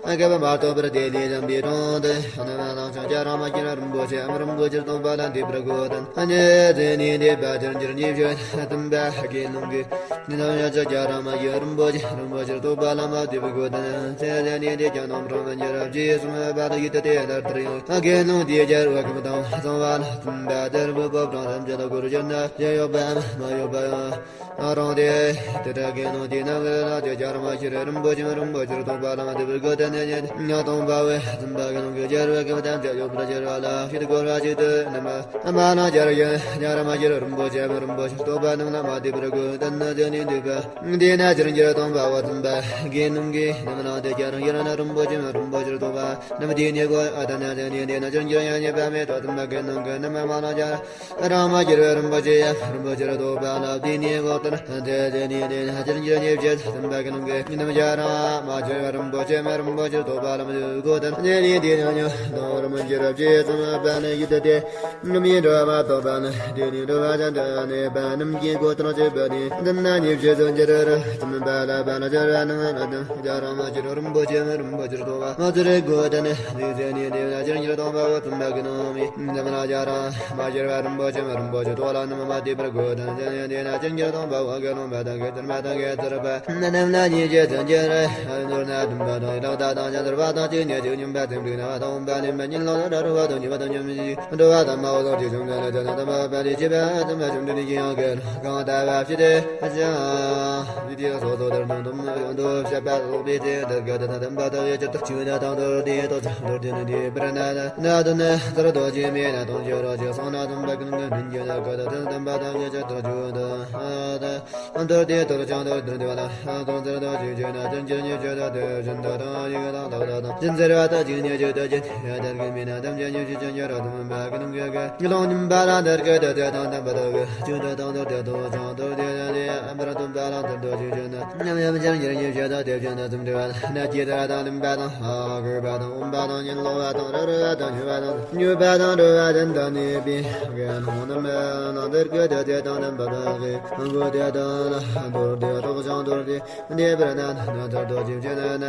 ཨ་ག་པ་མ་ཐོབ་པར་དེ་ལས་ལམ་པའི་དྲུང་དུ་ཨ་ན་མ་ལང་ཆང་ཅ་ར་མ་ཅི་ར་རིན་པོ་ཆེ་ཨ་མ་རིན་པོ་ཆེར་སྟོང་པ་ལ་འདི་པར་གོ་དན་ཨ་ནེ་དེ་ནི་འདི་པ་ཅི་རང་ཅི་རང་ཉེས་བྱས་བཙུན་པ་གི་ནང་གི་ནི་ནམ་ཡང་ཅ་ཅ་ར་མ་ཡི་རིན་པོ་ཆེ་རིན་པོ་ཆེར་སྟོང་པ་ལ་མ་འདི་པར་གོ་དན་ཚེ་ལས་ནི་འདི་ཀྱང་ནམ་རང་མ་ཉེ་རབ་ཀྱི་གསུང་པ་ལ་ཡིད་དུ་དེ་ལྟར་དར་ཡང་ཨ་གི་ནང་འདི་རྒྱལ་བུ་ཁམས་དང་གསང་བ་ལ་བཙུན་པ་དེར་བུ་པོ་གྲངས་ཐམས་ཅད་ལ་གུ་རུ་ཅན་ན་ཡ་ཡོད་པ་མ་ཡོད་པ་ཡང་། རང་དེ་དེ་དག་གི་ནང་དེ་ན་ལ་དེ་ཅ་ར་མ་ཤི་ར་རིན་པོ་ཆེ་རིན་པོ་ཆེར་རྟོགས་པ་ལ་མ་དེ་བར་གོ་དན་ནི་ཉ་སྟོང་པ་བས་བཙུན་པ་གི་ནང་གི་རྒྱལ་བུ་གི་བདག་ཅག་ཡོད་པར་རྒྱལ་བ་ལ་ཤེས་དགོས་པ་ཅིག་ཏུ་ནམ་མ་ན་ཅ་ར་ཡ་ཅ་ར་མ་ཤི་ར་རིན་པོ་ཆེ་རིན་པོ་ཆེར་རྟོགས་པ་རྣམས་ལ་མ་དེ་བར་གོ་དན་ན་དེ་ནི་འདུས་པ་དེ་ན་ཅིར་འགྱུར་སྟོང་པ་བ་བཙུན་པ་གི་ནང་གི་ནམ་ན་དེ་ཅ་ར་ཡ་ར་ན་རིན་པོ་ཆེ་རིན་པོ་ཆེར་རྟོགས་པ་རྣམས་དེ་ནི་གོ་ཨ་ད་ན་དེ་ནི་དེ་ན་ཅིར་འགྱུར་ཡ་ཉེས་པ་མེད་དོ། བཙུན་པ་གི་ནང་གི་ནམ་མ་ན་ཅ་ར་རང་མ་གྱུར་བའི་རིན་པོ་ཆེ་ཡང་རིན་པོ་ཆེར་རྟོགས་པ་ལ་དེ་ནི་འོག་ཏུ་དེ་དེ་ནི་དེ་ན་ཅིར་འགྱུར་ཉེས་བྱས་བཙུན་པ་གི་ནང་གི་ཉི་མ་ཅ་ར་མ་གྱུར་བའི་རིན་པོ་ཆེ་མ་རིན་པོ་ཆེར་རྟོགས་པ་ལ་མ་གྱུར་གོ་དན་དེ་ནི་དེ་ན་ཉོ་དང་རིན་པོ་ཆེ་རབ་ཆེ་བཙུན་པ་ནི་ཡིད་དུ་དེ་མི་འགྲོ་བ་མ་གཏོགས་པ་ནི་དེ་ནི་འགྲོ་བ་ཅན་དུ་གནས་པ་རྣམས་ཀྱི་གོ་དང་བཅས་པ་ནི་འདི་ན་ཉེས་བྱས་སུ་འགྱུར་ར་བཙུན་པ་ལ་པ་ལ་ཅ་ར་ནང་ན་དང་ཅ་ར་མ་གྱུར་རིན་པོ་ཆེ་མ་རིན་པོ་ཆེར་རྟོགས་པ་མ་ཚུར་གོ་དན་དེ་དེ་ནི་དེ་ན་ཅིར་འགྱུར་སྟོང་པ་བ་བཙུན་པ་གི་ནང་མི་འདི་མ་ན་ཅ་ར་མ་གྱུར་བ་རིན་པོ་ཆེ་མ་རིན་པོ་ཆེ་རྟོགས་ལ་ནམ་མ་དེ་བར་གོ་དན་ཅན་ཡང་དེ་ན་ཅིར་འགྱུར་སྟོང་པ་བ་དགེ་སློང་མ་དང་དགེ་ཚུལ་མ་དང་དགེ་ཚུལ་པ་རྣམས་ལ་ཉེས་བྱས་སུ་འགྱུར་ར། མདོར་ན་སྟོན་པ་དང་ཡི་དྭགས་དང་ཡང་དུ་བ་དང་གཅིག་ཉིད་ཅིག་སྙོམས་པ་ཚིམ་པའི་ན་བ་དང་འོན་པ་ནི་མ་ཉིད་ལོག་ལ་ར་རུ་བ་དང་ཉི་བ་དང་ཉི་མ་ཉིད་འགྲོ་བ་དང་མ་འོ་དང་ཅིག་བྱུང་ན་ལ་ཅ་ན་དམ་པ་པ་ལི་ཅི་བ་དམ་པ་བྱུང་འདི་ནི་ཅི་ཡང་གལ་གང་ལྟ་བ་ཕྱི་དེ་ཨ་ཅག་ཡུལ་དེ་སོ་སོ་དར་སྣང་དུམ་ཡོང་དུ་བཤད་པ་སོགས་པའི་ཚེ་དར་ག་དེ་དང་དམ་པ་དང་ཡེ་ཅིར་དུ་ཆུ་ན་དང་དོར་དེ་དོ་ཚང་དོར་དེ་ནི་དེ་པར་ན་ན་དུ་ན་ཚར་དོ་ཅི་མེད་ན་དོན་ཅི་རོ་ཅི་སོང་ན་དམ་པ་ཀུན་ཀུན་མིན་གྱི་ན་ག་དེ་དང་དམ་པ་དང་ཡེ་ཅིར་དུ་ཆུ་དུ་ཨ་དུ་དོར་དེ་དོ་ཚང་དོར་དེ་དོ་ལ་དོ་ཚར་དོ་ཅི་ཅི་ན་དོན་ཅི་ཉེས་བྱས་དོ་དེ་བཞིན་དུ་དང་ཡི་གེ་དང་ལག་ལ་དང་ཅི་ཟེར་བ་དང་ཅི་ཉེས་བྱས་དོ་ཅི་ཡ་དར་གི་མི་ན་དམ་ཅན་ཉེས་བྱས་ཅན་ཡ་ར་དུ་མ་གི་ནང་གི་གི་ལོང་ཉིན་པ་ལ་དར་གི་དེ་དེ་དང་དམ་པ་དག་གི་ཅུང་དེ་དང་དོར་དེ་དོ་ཚང་དོར་དེ་དེ་ཨ་མ་ར་དུམ་པ་ལ་དར་དོ་ཅི་ཅི་ན་ཉམ་ཉམ་ཅན་ཉེར་ཉེས་བྱས་དོ་དེ་བཞིན་དུ་དུམ་དེ་བ་ན་ཀྱི་དར་དང་ལིམ་པ་དང་ཧ་གི་པ་དང་འོམ་པ་དང་ཉིན་ལོ་བ་དང་ར་རུ་བ་དང་ཉུ་བ་དང་ཉུ་བ་དང་རུ་བ་དན་དང་ནི་པི་གི་ནོ་ནམ་ན་དར་གི་དེ་དེ་དང་དམ་པ་དག་གི་གུ་དེ་དང་ལ་དོར་དེ་དོ་ཚང་དོར་དེ། འདི་པར་ན་ན་ཚར་དོ་ཅི་ཅི་ན་ན་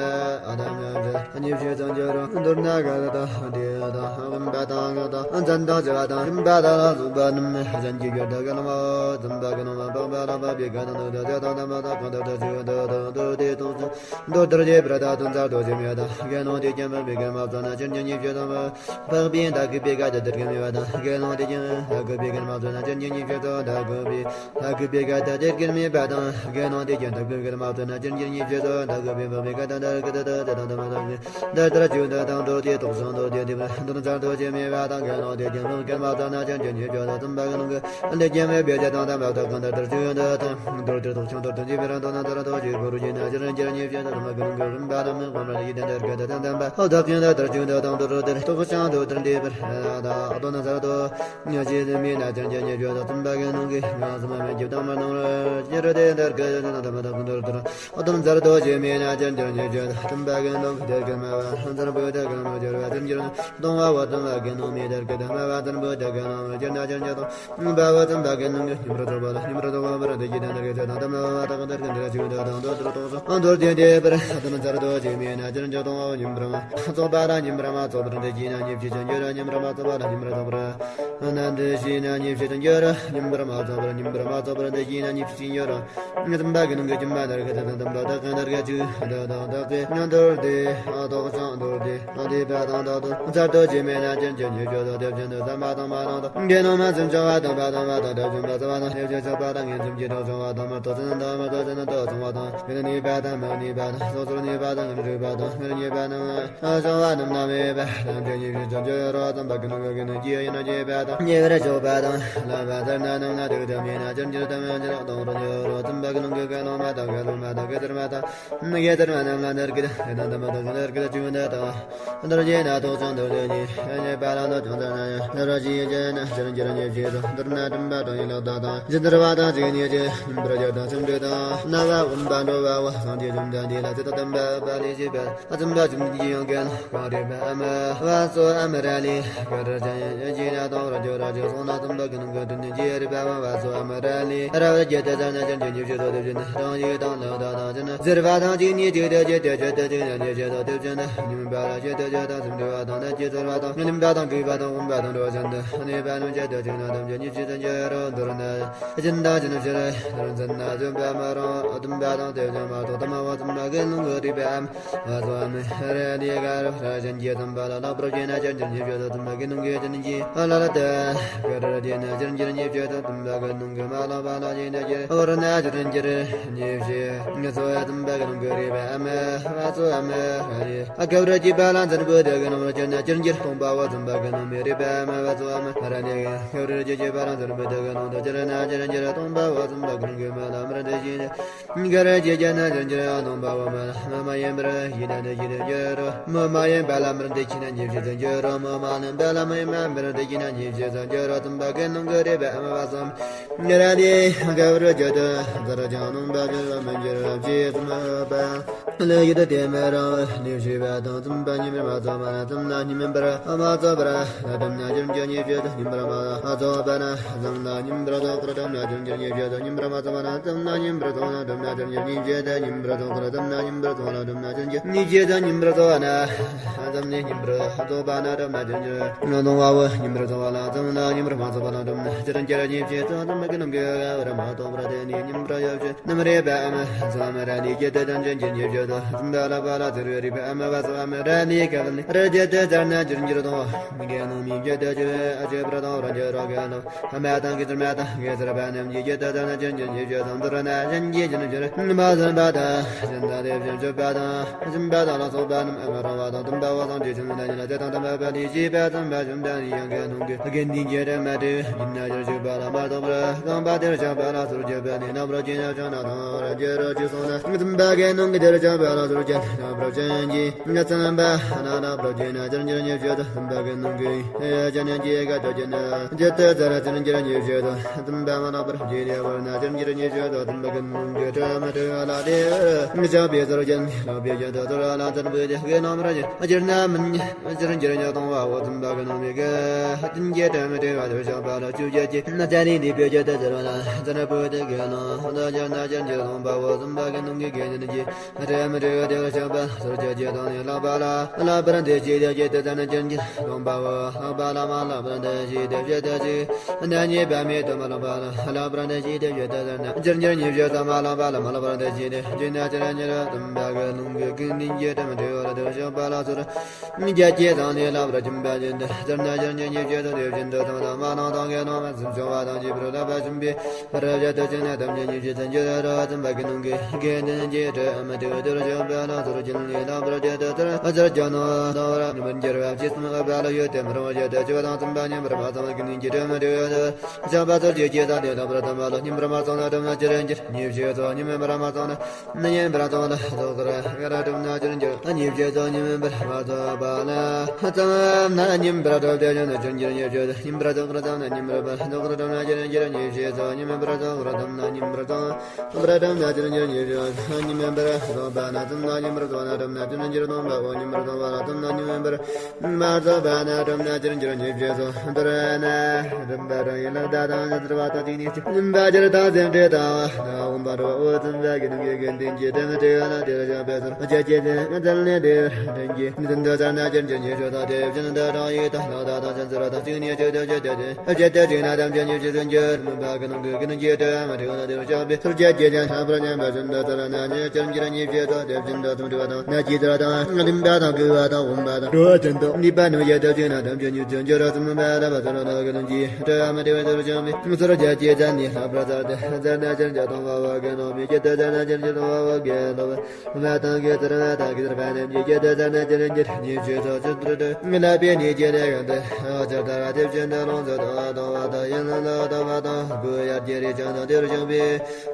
ཨ་དམ་ཉམ་ཅི་ཉེས་བྱས་ཙང་ཅི་ར་མདོར་ན་ག་ད་དེ་ད་རིམ་པ་དང་ག་ད་མཚན་དང་བྱ་བ་དང་རིམ་པ་དང་ལ་སོགས་པ་རྣམས་གཞན་གྱི་ཡོད་དག་གི་ལམ་པ་ཙམ་པ་གི་ལམ་པ་པ་ ལ་བབ་པའི་སྐད་དང་། དུ་དུ་དེ་དང་དམ་པ་དང་གང་ལྟར་དུ་ཆུ་དུ་དང་དུ་དེ་དུ་དུ་དུ་དེ་དུ་དུ་མདོར་བསྡུས་པར་ད་དུ་མཚར་དུ་ཆེ་མེད་དང་། དགེ་སློང་དེ་ཀྱང་འཕགས་པའི་སྐད་མ་ཚང་ན་ཅིར་ཀྱང་ཉེས་བྱས་དང་། འཕགས་པའི་མཐའ་གུག་པའི་སྐད་དུ་དེར་སྐད་མེད་པ་དང་། དགེ་སློང་དེ་ཀྱང་མཐའ་གུག་པའི་སྐད་མ་ཚང་ན་ཅིར་ཀྱང་ཉེས་བྱས་དང་། མཐའ་གུག་པའི་མཐའ་གུག་པའི་སྐད་དུ་དེར་སྐད་མེད་པ་དང་། དགེ་སློང་དེ་ཀྱང་མཐའ་གུག་པའི་སྐད་མ་ཚང་ན་ཅིར་ཀྱང་ཉེས་བྱས་དང་། མཐའ་གུག་པའི་འཕགས་པའི་སྐད་དུ་དེར་སྐད་དུ་དེ་དང་དམ་པ་དང་དེ་ལྟར་ཆུ་དུ་དང་དུ་དེ་དུ་སང་དུ་དེ་དེ་དུ་མཚར་དུ་ཆེ་མེད་པ་དང་། དགེ་སློང་དེ་ཀྱང་འཕགས་པའི་སྐད་མ་ཚང་ན་ཅིར་ཀྱང་ཉེས་བྱས་དང་། དམ་པ་གི་ལུང་གིས་ལས་ཀྱང་མེད་པའི་ཚེ་དང་དམ་པ་དང་གང་ལྟར་དུ་ཆུ་དུ་དང་དུ་དེ་དུ་ཆུང་དུ་དུ་ཅི་བེ་རང་དུ་ན་དར་དུ་ཅི་བོ་རུ་ཅི་ན་ཅིར་ཅིར་ཉེས་བྱས་དང་། དམ་པ་གི་ལུང་གིས་རིམ་པ་དང་མི་གོམས་ར་ཡི་དེ་འདིར་སྐད་དུ་དང་དམ་པ་ཨོ་དག་ཅིང་དུ་དར་ཆུང་དུ་དང་དུ་རུ་དེར་དུ་ཤང་དུ་དར་འདི་བར་ཨ་དོ་ན་ཟར་དུ་ཉ་ཅི་དུ་མི་ན་ཅིར་ཅིར་ཉེས་བྱས་དང་། དམ་པ་གི་ལུང་གིས་ང་སུ་མ་མེད་ཀྱི་དང་མ་ནང་ར་ཅིར་དེ་འདིར་སྐད་དུ་དང་དམ་པ་དང་གང་ལྟར་དུ་ར་ཨོ་དམ་ཟར་དུ་ཅི་མི་ན་ཅིར་ཅིར་ཉེས་བྱས་དང་། དམ་པ་གི་ལུང་གིས་དེར་སྐད་སྨྲ་བ་ཟར་བུ་དེར་སྐད་སྨྲ་ཅིར་བ་ཅིར་ཉེས་བྱས་དང་། གཏོང་བ་བ་དམ་པ་གི་ལུང་མི་དེར་སྐད་སྨྲ་བ་ཟར་བུ་དེར་སྐད་སྨྲ་བ་ཅིར་ན་ཅིར་ཉེས་དང་། དམ་པ་བ་དམ་པ་གི་ལུང་གིས་ཉམས་ར་ཚོགས་པ་དང་ཉམས་ར་ཚོགས་པ་མར་འདི་ཀྱི་དང་དེར་སྐད་དང་དམ་པ་བ་དག་དེར་སྐད་དེར་ཆུ་དུ་དང་དུ་དུ་དུ་སང་དུ་དེ་དེ་བར་དམ་ཚར་དུ་ཅི་མི་ན་ཅིར་ཉེས་དང་། གཏོང་བ་ཉམས་ར་མ་ཚོགས་པ་དང་ཉམས་ར་མ་ཚོགས་པར་འདི་ཀྱི་ན་ཉེས་བྱས་ཀྱང་འགྱུར་ར། ཉམས་ར་མ་ཚོགས་པ་དང་ཉམས་ར་ཚོགས་པར་ན་འདི་ཞིག་ན་ཉེས་བྱས་ཀྱང་འགྱུར་ར། ཉམས་ར་མ་ཚོགས་པར་ཉམས་ར་མ་ཚོགས་པར་འདི་ཀྱི་ན་ཉེས་བྱས་ཀྱང་འགྱུར་ར། དམ་པ་གི་ལུང་གིས་ཀྱང་མ་དར་གི་དང་དམ་པ་དག་གི་དར་གི་ཆུ་དུ་དང་དག་གི་ཉམས་དོར་ཏེ་ཨ་དོག་ཅང་དོར་ཏེ་ཨ་དེ་པ་དང་དག་ཏུ་མཚར་དུ་ཆེ་མེད་ན་ཅིར་ཅིར་ཉེས་བྱས་དང་། དེ་བཞིན་དུ་དམ་པ་དང་མ་ལང་དང་དགེ་སློང་མ་སེམས་བྱང་བ་དང་པ་དང་མ་དང་དེ་བཞིན་པ་ཚ་བ་དང་ཉེས་བྱས་ཆགས་པ་དང་ངན་སེམས་ཀྱི་དོགས་བྱང་བ་དང་མ་དོགས་ཟིན་དང་མ་དོགས་ཟིན་དོགས་བྱང་བ་དང་ངན་ནུས་པ་དང་མ་ནུས་པ་དང་སོ་སོར་གནས་པ་དང་ངན་རིག་པ་དང་ངན་ཉེས་པ་རྣམས་བྱང་བ་རྣམས་ན་མེད་པ་ཐམས་ཅད་ཉེས་བྱས་ཀྱང་འགྱུར་རོ། དམ་པ་གི་ལུང་གིས་ནི་སྐྱེ་ཡིན་ན་སྐྱེ་བ་དང་ཉེ་བར་སྤྱོད་པ་དང་ལྷག་པ་ཟེར་ན་རྣམས་ལ་དུག་དུ་མེད་ན་ཅིར་འགྱུར་དམ་ཡང་ཅིར་གཏོང་རུ་འགྱུར་རོ། དམ་པ་གི་ལུང་གིས་དགེ་སློང་མ་དང་དགེ་སློང་མ་དང་དགེ་ཚུལ་མ་དང་དགེ་ཚུལ་མ་རྣམས་ལ་ནར་གི་དང་དམ་པ་དང་ནར་གི་ཆུ་འདི་དང་དར་རྒྱས་ན་ཐོག་ཅང་དར་རྒྱས་ནི་ཉེས་པ་ལ་ནོར་ཅང་དར་ན་ཡང་དར་རྒྱས་ཀྱི་ན་ཅིར་འགྱུར་ཉེས་བྱས་དང་། དར་ན་དམ་པ་དང་ཡིན་ལག་བདག་དང་ཇི་ལྟར་བ་དང་ཅིག་ཉེས་ཀྱི་ཉིན་པར་རྒྱ་དང་ཅང་འདྲེ་དང་ན་བ་འོན་པ་འགྲོ་བ་བ་སངས་རྒྱས་བཅོམ་ལྡན་འདས་ལ་ཇི་ལྟར་དམ་པ་པ་ལས་བྱེད་པ། ཨ་ཙམ་པ་ཙམ་གྱི་ཡང་གན་གང་རེ་བ་ཨ་མ་བ་སོ་ཨ་མ་ར་ལི་ག་ར་ཅན་ཡང་ཅི་ན་དང་ར་ཇོ་ར་ཇོ་སོང་ན་ཙམ་པ་གི་ནང་གི་དུ་ནི་ཇི་རི་བ་བ་བ་སོ་ཨ་མ་ར་ལི་ར་བ་ཇེ་ཏ་ཛ་ན་ཅན་ཅན་ཉི་ཤུ་སོ་དེ་བཞིན་རང་ཡུལ་དང་ལག་དང་དང་ཅན་ཟེར་བ་དང་ཅི་ནི་ཅི་དེ་ཇེ་ཏ་ཇེ་ཏ་ཅི་ན་ཉི་ཤུ་སོ་དེ་བཞིན་ཉི་མ་བ་ར་ཇེ་ཏ་ཇེ་ཏ་ཙམ་རི་བ་དང་ན་ཅི་ཟེར་བ་དང་ཉི་ལིམ་པ་དང་གུས་པ་དང་འོན་པ་དང་འགྲོ་བ་ཅན་དུ་གནས་པ་རྣམས་ཇེ་ཏ་ཅི་ན་དམ་ཅན་ཉི་ཤུ་སོ་ཇེ་རོ་དོར་ན་ཅན་དང་ཅན་ཕྱིར་དོར་ཟན་ན་ཅན་པ་མ་རང་ཨ་དམ་པ་དང་དེ་ཅན་མ་ཐོག་དམ་བ་ཙམ་པ་གི་ལུང་གི་རི་བ་ཨམ། བ་སོ་ཨ་མི་ར་ནི་ག་ར་ཞན་གྱི་དམ་པ་ལ་ལྷག་པར་བྱས་ན་ཅན་ཅན་ཉི་ཤུ་སོ་དམ་པ་གི་ནང་གི་ཅན་གྱི་ཨ་ལ་ལ་ཏ་ག་ར་དེ་ན་ཅན་ཅན་ཉི་ཤུ་སོ་དམ་པ་གི་ནང་གི་མ་ལ་བ་ལ་ཅན་ཅན་གྱི་ཨོ་ར་ན་ཅན་ཅན་ཉི་ཤུ་ངེ་སོ་ཡ་དམ་པ་གི་ནང་གི་རི་བ་ཨ་མི་བ་སོ་ཨ་མི་ར་ནི་ཨ་ག་ར་ཅི་པ་ལ་ཛན་བུ་དེ་གི་ནང་ར་ཅན་ན་ཅན་ཅན་སྟོང་པ་བ་དམ་པ་གི་ནང་མི་རི་བ་ཨ་མི་བ་སོ་ཨ་མི་ར་ནི་ག་ར་ཅི་ཅི་པ་ལ་ཛན་བུ་དེ་གི་ནང་དུ་ཅན་ན་ཅན་ཅན་སྟོང་པ་བ་དམ་པ་གི་ནང་གི་མ་ལ་མ་ར་དེ་ཅན། ག་ར་ཇེ་ཇ་ན་ཇན་ཇ་ཡ་ནང་པ་བ་མ་ལ་མ་མ་ཡན་པར་ཡིན་ན་ནི་ཡིན་ན་འགྱུར་རོ། མ་མ་ཡན་པ་ལ་མར་འདི་ཁྱི་ན་ཉེ་བྱེད་དུ་འགྱུར་རོ། མ་མ་ལ་པ་ལ་མ་ཡན་མ་མར་འདི་ཁྱི་ན་ཉེ་བྱེད་དུ་འགྱུར་རོ། དམ་པ་གི་ནང་གི་རེ་བ་མ་བ་སམ་ཉེ་ར་དེ་ག་བར་ཇ་དུ་ཛ་ར་ཇ་ནང་པ་གི་བ་མ་འགྱུར་བ་ཇེ་དམ་པ་ལ་ཡུ་དུ་དེ་མ་ར་ལེ་ཤེས་པ་དང་དམ་པ་ཉི་མ་མ་ཚོགས་པ་ན་དམ་ན་ཉི་མ་པར་མ་ཚོགས་པར་དམ་ན་འགྱུར་འགྱུར་ཉེ་བྱེད་དུ་ཉི་མ་ར་མ་ཚོགས་པ་ན། ཟང་ལ་ཉིམ་ར་ཚོགས་པར་དམ་ན་ཅིར་འགྱུར་ཉེ་བྱེད་དུ་ཉིམ་ར་མ་ཚོགས་པ་ན་དམ་ན་ཉིམ་ར་ཚོགས་ན་དམ་ན་ཅིར་འགྱུར་ཉེ་བྱེད་དུ་ཉིམ་ར་ཚོགས་པར་དམ་ན་ཉིམ་ར་ཚོགས་ན་དམ་ན་ཅིར་འགྱུར་ཉེ་བྱེད་དུ་ཉིམ་ར་ཚོགས་པ་ན་དམ་ནི་ཉིམ་ར་ཚོགས་པ་ན་དམ་ན་ཅིར་འགྱུར། ལོང་བ་བུ་ཉིམ་ར་ཚོགས་པ་ན་དམ་ན་ཉིམ་ར་མ་ཚོགས་པ་ན་དམ་ན་ཅིར་འགྱུར་ཉེ་བྱེད་དུ་དམ་གི་ནང་གི་བ་ར་མ་ཚོགས་པར་དེ་ནི་ཉིམ་ར་ཡོ་བྱེད་ནམ་རེ་བ་ཨ་མ་ཚོགས་མ་ར་ནི་ཅེ་དུ་དམ་ཅིར་འགྱུར་ཉེ་བྱེད་དུ་དམ་པ་ལ་པ་ལ་ཚེ་རུ་རི་བ་ཨ་མ་བ་ཚོགས་ཨ་མ་ར་ནི་ག་བ་ནི་ར་ཅེ་དུ་ཚར་ན་ཅིར་འགྱུར་དང་། མི་དགེ་སློང་མི་དགེ་དག་ཅིག་ཨ་ཅེ་པྲ་དང་ར་ཅེ་ར་དགེ་སློང་ཨ་མ་དང་གི་ཚུལ་མ་དང་གེ་སར་པ་རྣམས་ཀྱི་ཡུལ་དུ་ཚར་ན་ཅིར་འགྱུར་ཉེ་བྱེད་དུ་དམ་དུ་ར་ན་གཞན་གྱི་ཅིར་འགྱུར་མ་ཟིན་པ་དང་གཞན་དག་ལས་གཞན་སྤྱོད་པ་དང་སྦྱིན་པ་དང་ལ་སོགས་པ་རྣམས་ཨ་མ་རང་བ་དང་དམ་པ་བ་དང་དེ་བཞིན་ལ་ཉེ་ལ་ཚེ་དང་དམ་པ་པ་ལས་བྱེད་པ་དམ་པ་བཅོམ་ལྡན་འདས་ཡང་དགེ་སློང་གི་དགེ་འདུན་གྱི་དྲི་མ་དྲི་ཡིན་ན་ཅིར་ཞུགས་པ་ལ་མ་གཏོགས་པར་རྐང་པ་དེར་བཞག་པ་ལ་ཚུར་བསྐྱོད་པ་ནི་ལྷག་པར་ཅི་ཉག་ཆང་ན་དང་ར་འགྱུར་རོ་ཅི་སོང་ན་དམ་པ་དགེ་སློང་གི་དེར་བཞག་པ་ལ་ཚུར་བསྐྱོད་ལྷག་པར་ཅན་གྱི། ང་ཚང་པ་ན་ལ་པྲ་ཇེ་ན་ཅིར་འགྱུར་ཉེ་བྱེད་དུ་དམ་པ་གི་ནང་གི་ཡ་ཅན་ནན་གྱི་ཡ་ག་ཏོ་ཅན་ན་ཇེ་ཏ་ཛ་ར་ཅིར་འགྱུར་ཉེ་བྱེད་དུ་དམ་པ་མ་ལ་པྲ་ཇེ་ནེ་བར་ན་ཅིར་འགྱུར་ཉེ་བྱེད་དུ་དམ་པ་གི་ནང་གི་ཏྲ་མ་ཏྲ་ལ་ཏེ་ངི་ཅག་པེ་ཟར་ཅན་ལ་པེ་ཅན་དུ་ཏུ་ར་ལ་ཙར་བུ་ཏེ་གི་ནམ་ར་ཅན་ཨ་ཅིར་ན་མིན་ཨ་ཅིར་འགྱུར་ཉེ་གཏོང་བ་འོ་དམ་པ་གི་ནང་མི་གི་ཨ་ཏིན་གྱི་ཏྲ་མ་ཏྲ་བ་ཏུ་ཤ་པ་ལ་ཅུ་ཅ་ཅི་ན་ཙ་རི་ནི་པེ་ཅ་ཏ་ཛར་བ་ལ་ཙར་བུ་ཏེ་གི་ནོ་ཧོ་ན་ཅན་ན་ཅིར་འགྱུར་གཏོང་བ་འོ་དམ་པ་གི་ནང་གི་གི་ནན་གྱི། རེ་མི་རེ་བ་དེ་བ་ཤ་པ་སོར་ཅ་ཅེ་དང་ནི་ལ་པ་ལ་ལ་པ་ར་འདི་ཅི་དེ་ཅི་དེ་ཙ་ན་ཅན་གྱི་སྟོང་པ་བ་ལ་པ་ལ་མ་ལ་པ་ར་འདི་ཅི་དེ་བྱེད་དེ་ཅི་ན་ཉེ་བ་མེད་དུ་མ་ལ་པ་ལ་ལ་པ་ར་འདི་ཅི། དེ་ཡོད་དེ་ལ་ནི་ཇིར་འགྱུར་ཉིད་བྱེད་ས་མ་ལང་པ་ལ་མ་ལང་བར་དེ་བཞིན་དེ་བྱིན་ན་ཇིར་འགྱུར་དུམ་པ་གི་ལུང་གི་ཀུན་ལྡན་གྱི་དྲི་མ་དྲི་བ་ལ་དེར་བཞག་པ་ལ་སོར་རྒྱ་སྐྱེད་དང་ནི་ལ་བར་སྦྱིན་པ་བཞིན་དུ་ཇིར་ན་ཇིར་འགྱུར་ཉིད་བྱེད་དུ་དེ་བཞིན་དུ་དང་དང་མ་ལང་དང་གི་ནང་མ་ཟིན་བྱུང་བ་དང་བཅས་པར་ལ་བ་བྱིན་པའི་བར་བྱེད་དུ་བྱིན་ན་དམ་ཅན་ཉིད་བྱེད་དུ་འགྱུར་རོ། དུམ་པ་གི་ལུང་གི་ཀུན་ལྡན་གྱི་དྲི་མ་དྲི་བ་དེར་བཞག་པ་ལ་སོར་རྒྱུན་ལས་ལ་བར་བྱེད་དུ་དེར་ཨ་ཟར་གྱི་ནང་དང་བར་མི་འགྱུར་བ་ཇི་ཙམ་འོད་པ་ལ་ཡོད་དེ་མི་རུང་བ་བྱེད་དུ་བཅུ་བ་དང་དུམ་པ་ཉིན་པར་མ་ཚང་བ་ཀུན་ལྡན་གྱི་དྲི་མ་དྲི་བ་དེར། བྱང་པ་ཚུར་གྱི་སྐྱེ་ས་དེ་དང་པར་དམ་པ་ལ་སྙིང་པར་མ་སོང་ན་དྲིམ་ན་ཅི་རིན་གྱིས་ཉིད་བྱེད་དོ། སྙིང་པར་མ་སོང་ན་སྙིང་པར་སོང་ན་རྫོགས་པར་ཡང་དྲིམ་ན་ཅི་རིན་གྱིས་ཉིད་བྱེད་དོ། སྙིང་པར་མ་སོང་བ་ལ་ཙམ་ན་སྙིང་པར་སོང་དེ་ཅི་རིན་གྱིས་ཉིད་བྱེད་དོ། སྙིང་པར་སོང་པར་ཙམ་ན་སྙིང་པར་སོང་དྲིམ་ན་ཅི་རིན་གྱིས་ཉིད་བྱེད་དོ། སྙིང་པར་སོང་པར་ཙམ་ན་སྙིང་པར་སོང་པར་དྲིམ་ན་ཅི་རིན་གྱིས་ཉིད་བྱེད་དོ། སྙིང་པར་སོང་པ་ན་ཙམ་ན་སྙིང་པར་སོང་ན་དྲིམ་ན་ཅི་རིན་གྱིས་སྟོང་པའོ། སྙིང་པར་སོང་བ་ལ་ཙམ་ན་སྙིང་པར་མ་རྫོགས་པ་ན་དྲིམ་ན་ཅི་རིན་གྱིས་ཉིད་བྱེད་དོ། འདིར་ན་རིམ་པ་རང་ཡིན་ལ་ད་དང་ཟེར་བ་དང་གཅིག་ནས་གཅིག་རིམ་པ་སྦྱར་དང་སེམས་ཁྲལ་དང་ན་འོང་བ་འགྲོ་འོ་ཙམ་པ་གི་ནང་གི་དགེ་འདུན་གྱི་དྲིམ་དྲི་ཡོད་ན་དེར་བཞག་པའི་ཚུལ་བཅད་ཀྱི་དེ་ང་དལ་ནས་དེར་དྲིན་གྱི་མི་དུན་དུ་ཙར་ན་ཅིར་གྱི་ཉེས་སྤྱོད་དང་དེ་བཞིན་དུ་དྲང་ཡིག་དང་ལག་བརྡ་དང་ཅན་ཟེར་བ་དང་གཅིག་ནས་གཅིག་ཏུ་བཅད་དེ་བཅད་དེ་གཅིག་ན་དམ་ཅན་ཉེས་སྤྱོད་ཟིན་གྱི་རིམ་པ་གི་ནང་གི་དགེ་འདུན་གྱི་དྲིམ་དྲི་ཡོད་ན་དེར་བཞག་པའི་ཚུལ་བཅད་ཀྱི་དེ་ལྷག་པར་ཉམས་པ་བཞིན་དུ་ཙར་ན་ཅིར་གྱི་ཉེས་སྤྱོད་དང་དེ་བཞིན་དུ་དྲང་དྲི་བ་དང་ན་ཅི་ཙར་དང་ལིམ་པ་དང་བསྐུལ་བ་དང་འོང་བ་དང་འགྲོ་བ་ཅན་དུ་ནུས་པ་ནུས་བྱེད་དུ་བཅིངས་ན་དམ་ཅན་ཉིད་ཅན་གྱི་རོ་ཙམ་པ་ར་བ་ཙར་ན་གི་ལུང་གིས་དྲི་ཡོད་མ་དྲི་བའི་ཚུལ་བྱང་བའི་ཚུལ་བཅད་ཀྱི་དེ་ནི་ལྷག་པར་ཙར་ཏེ་ཙར་ན་ཅིར་གྱི་གཏོང་བ་བ་གི་ནང་མི་སྐྱེད་དུ་ཙར་ན་ཅིར་གྱི་གཏོང་བ་བ་གི་ལོ་བ། མ་དང་གི་ཙར་བ་དང་གི་ཙར་བ་རྣམས་ཀྱི་སྐྱེད་དུ་ཙར་ན་ཅིར་གྱི་ཉེས་སྤྱོད་ཚོགས་ཚུལ་དུ་ལ་པའི་ནི་སྐྱེད་ལས་གང་དུ་ཨ་ཙར་ཏ་ར་དེ་བཞིན་དུ་ལོངས་སུ་དང་དང་བ་དང་ཡན་ལ་ལ་དང་བ་དང་བུ་ཡར་གྱི་རིགས་ཀྱང་དང་དེར་བྱུང་བའི་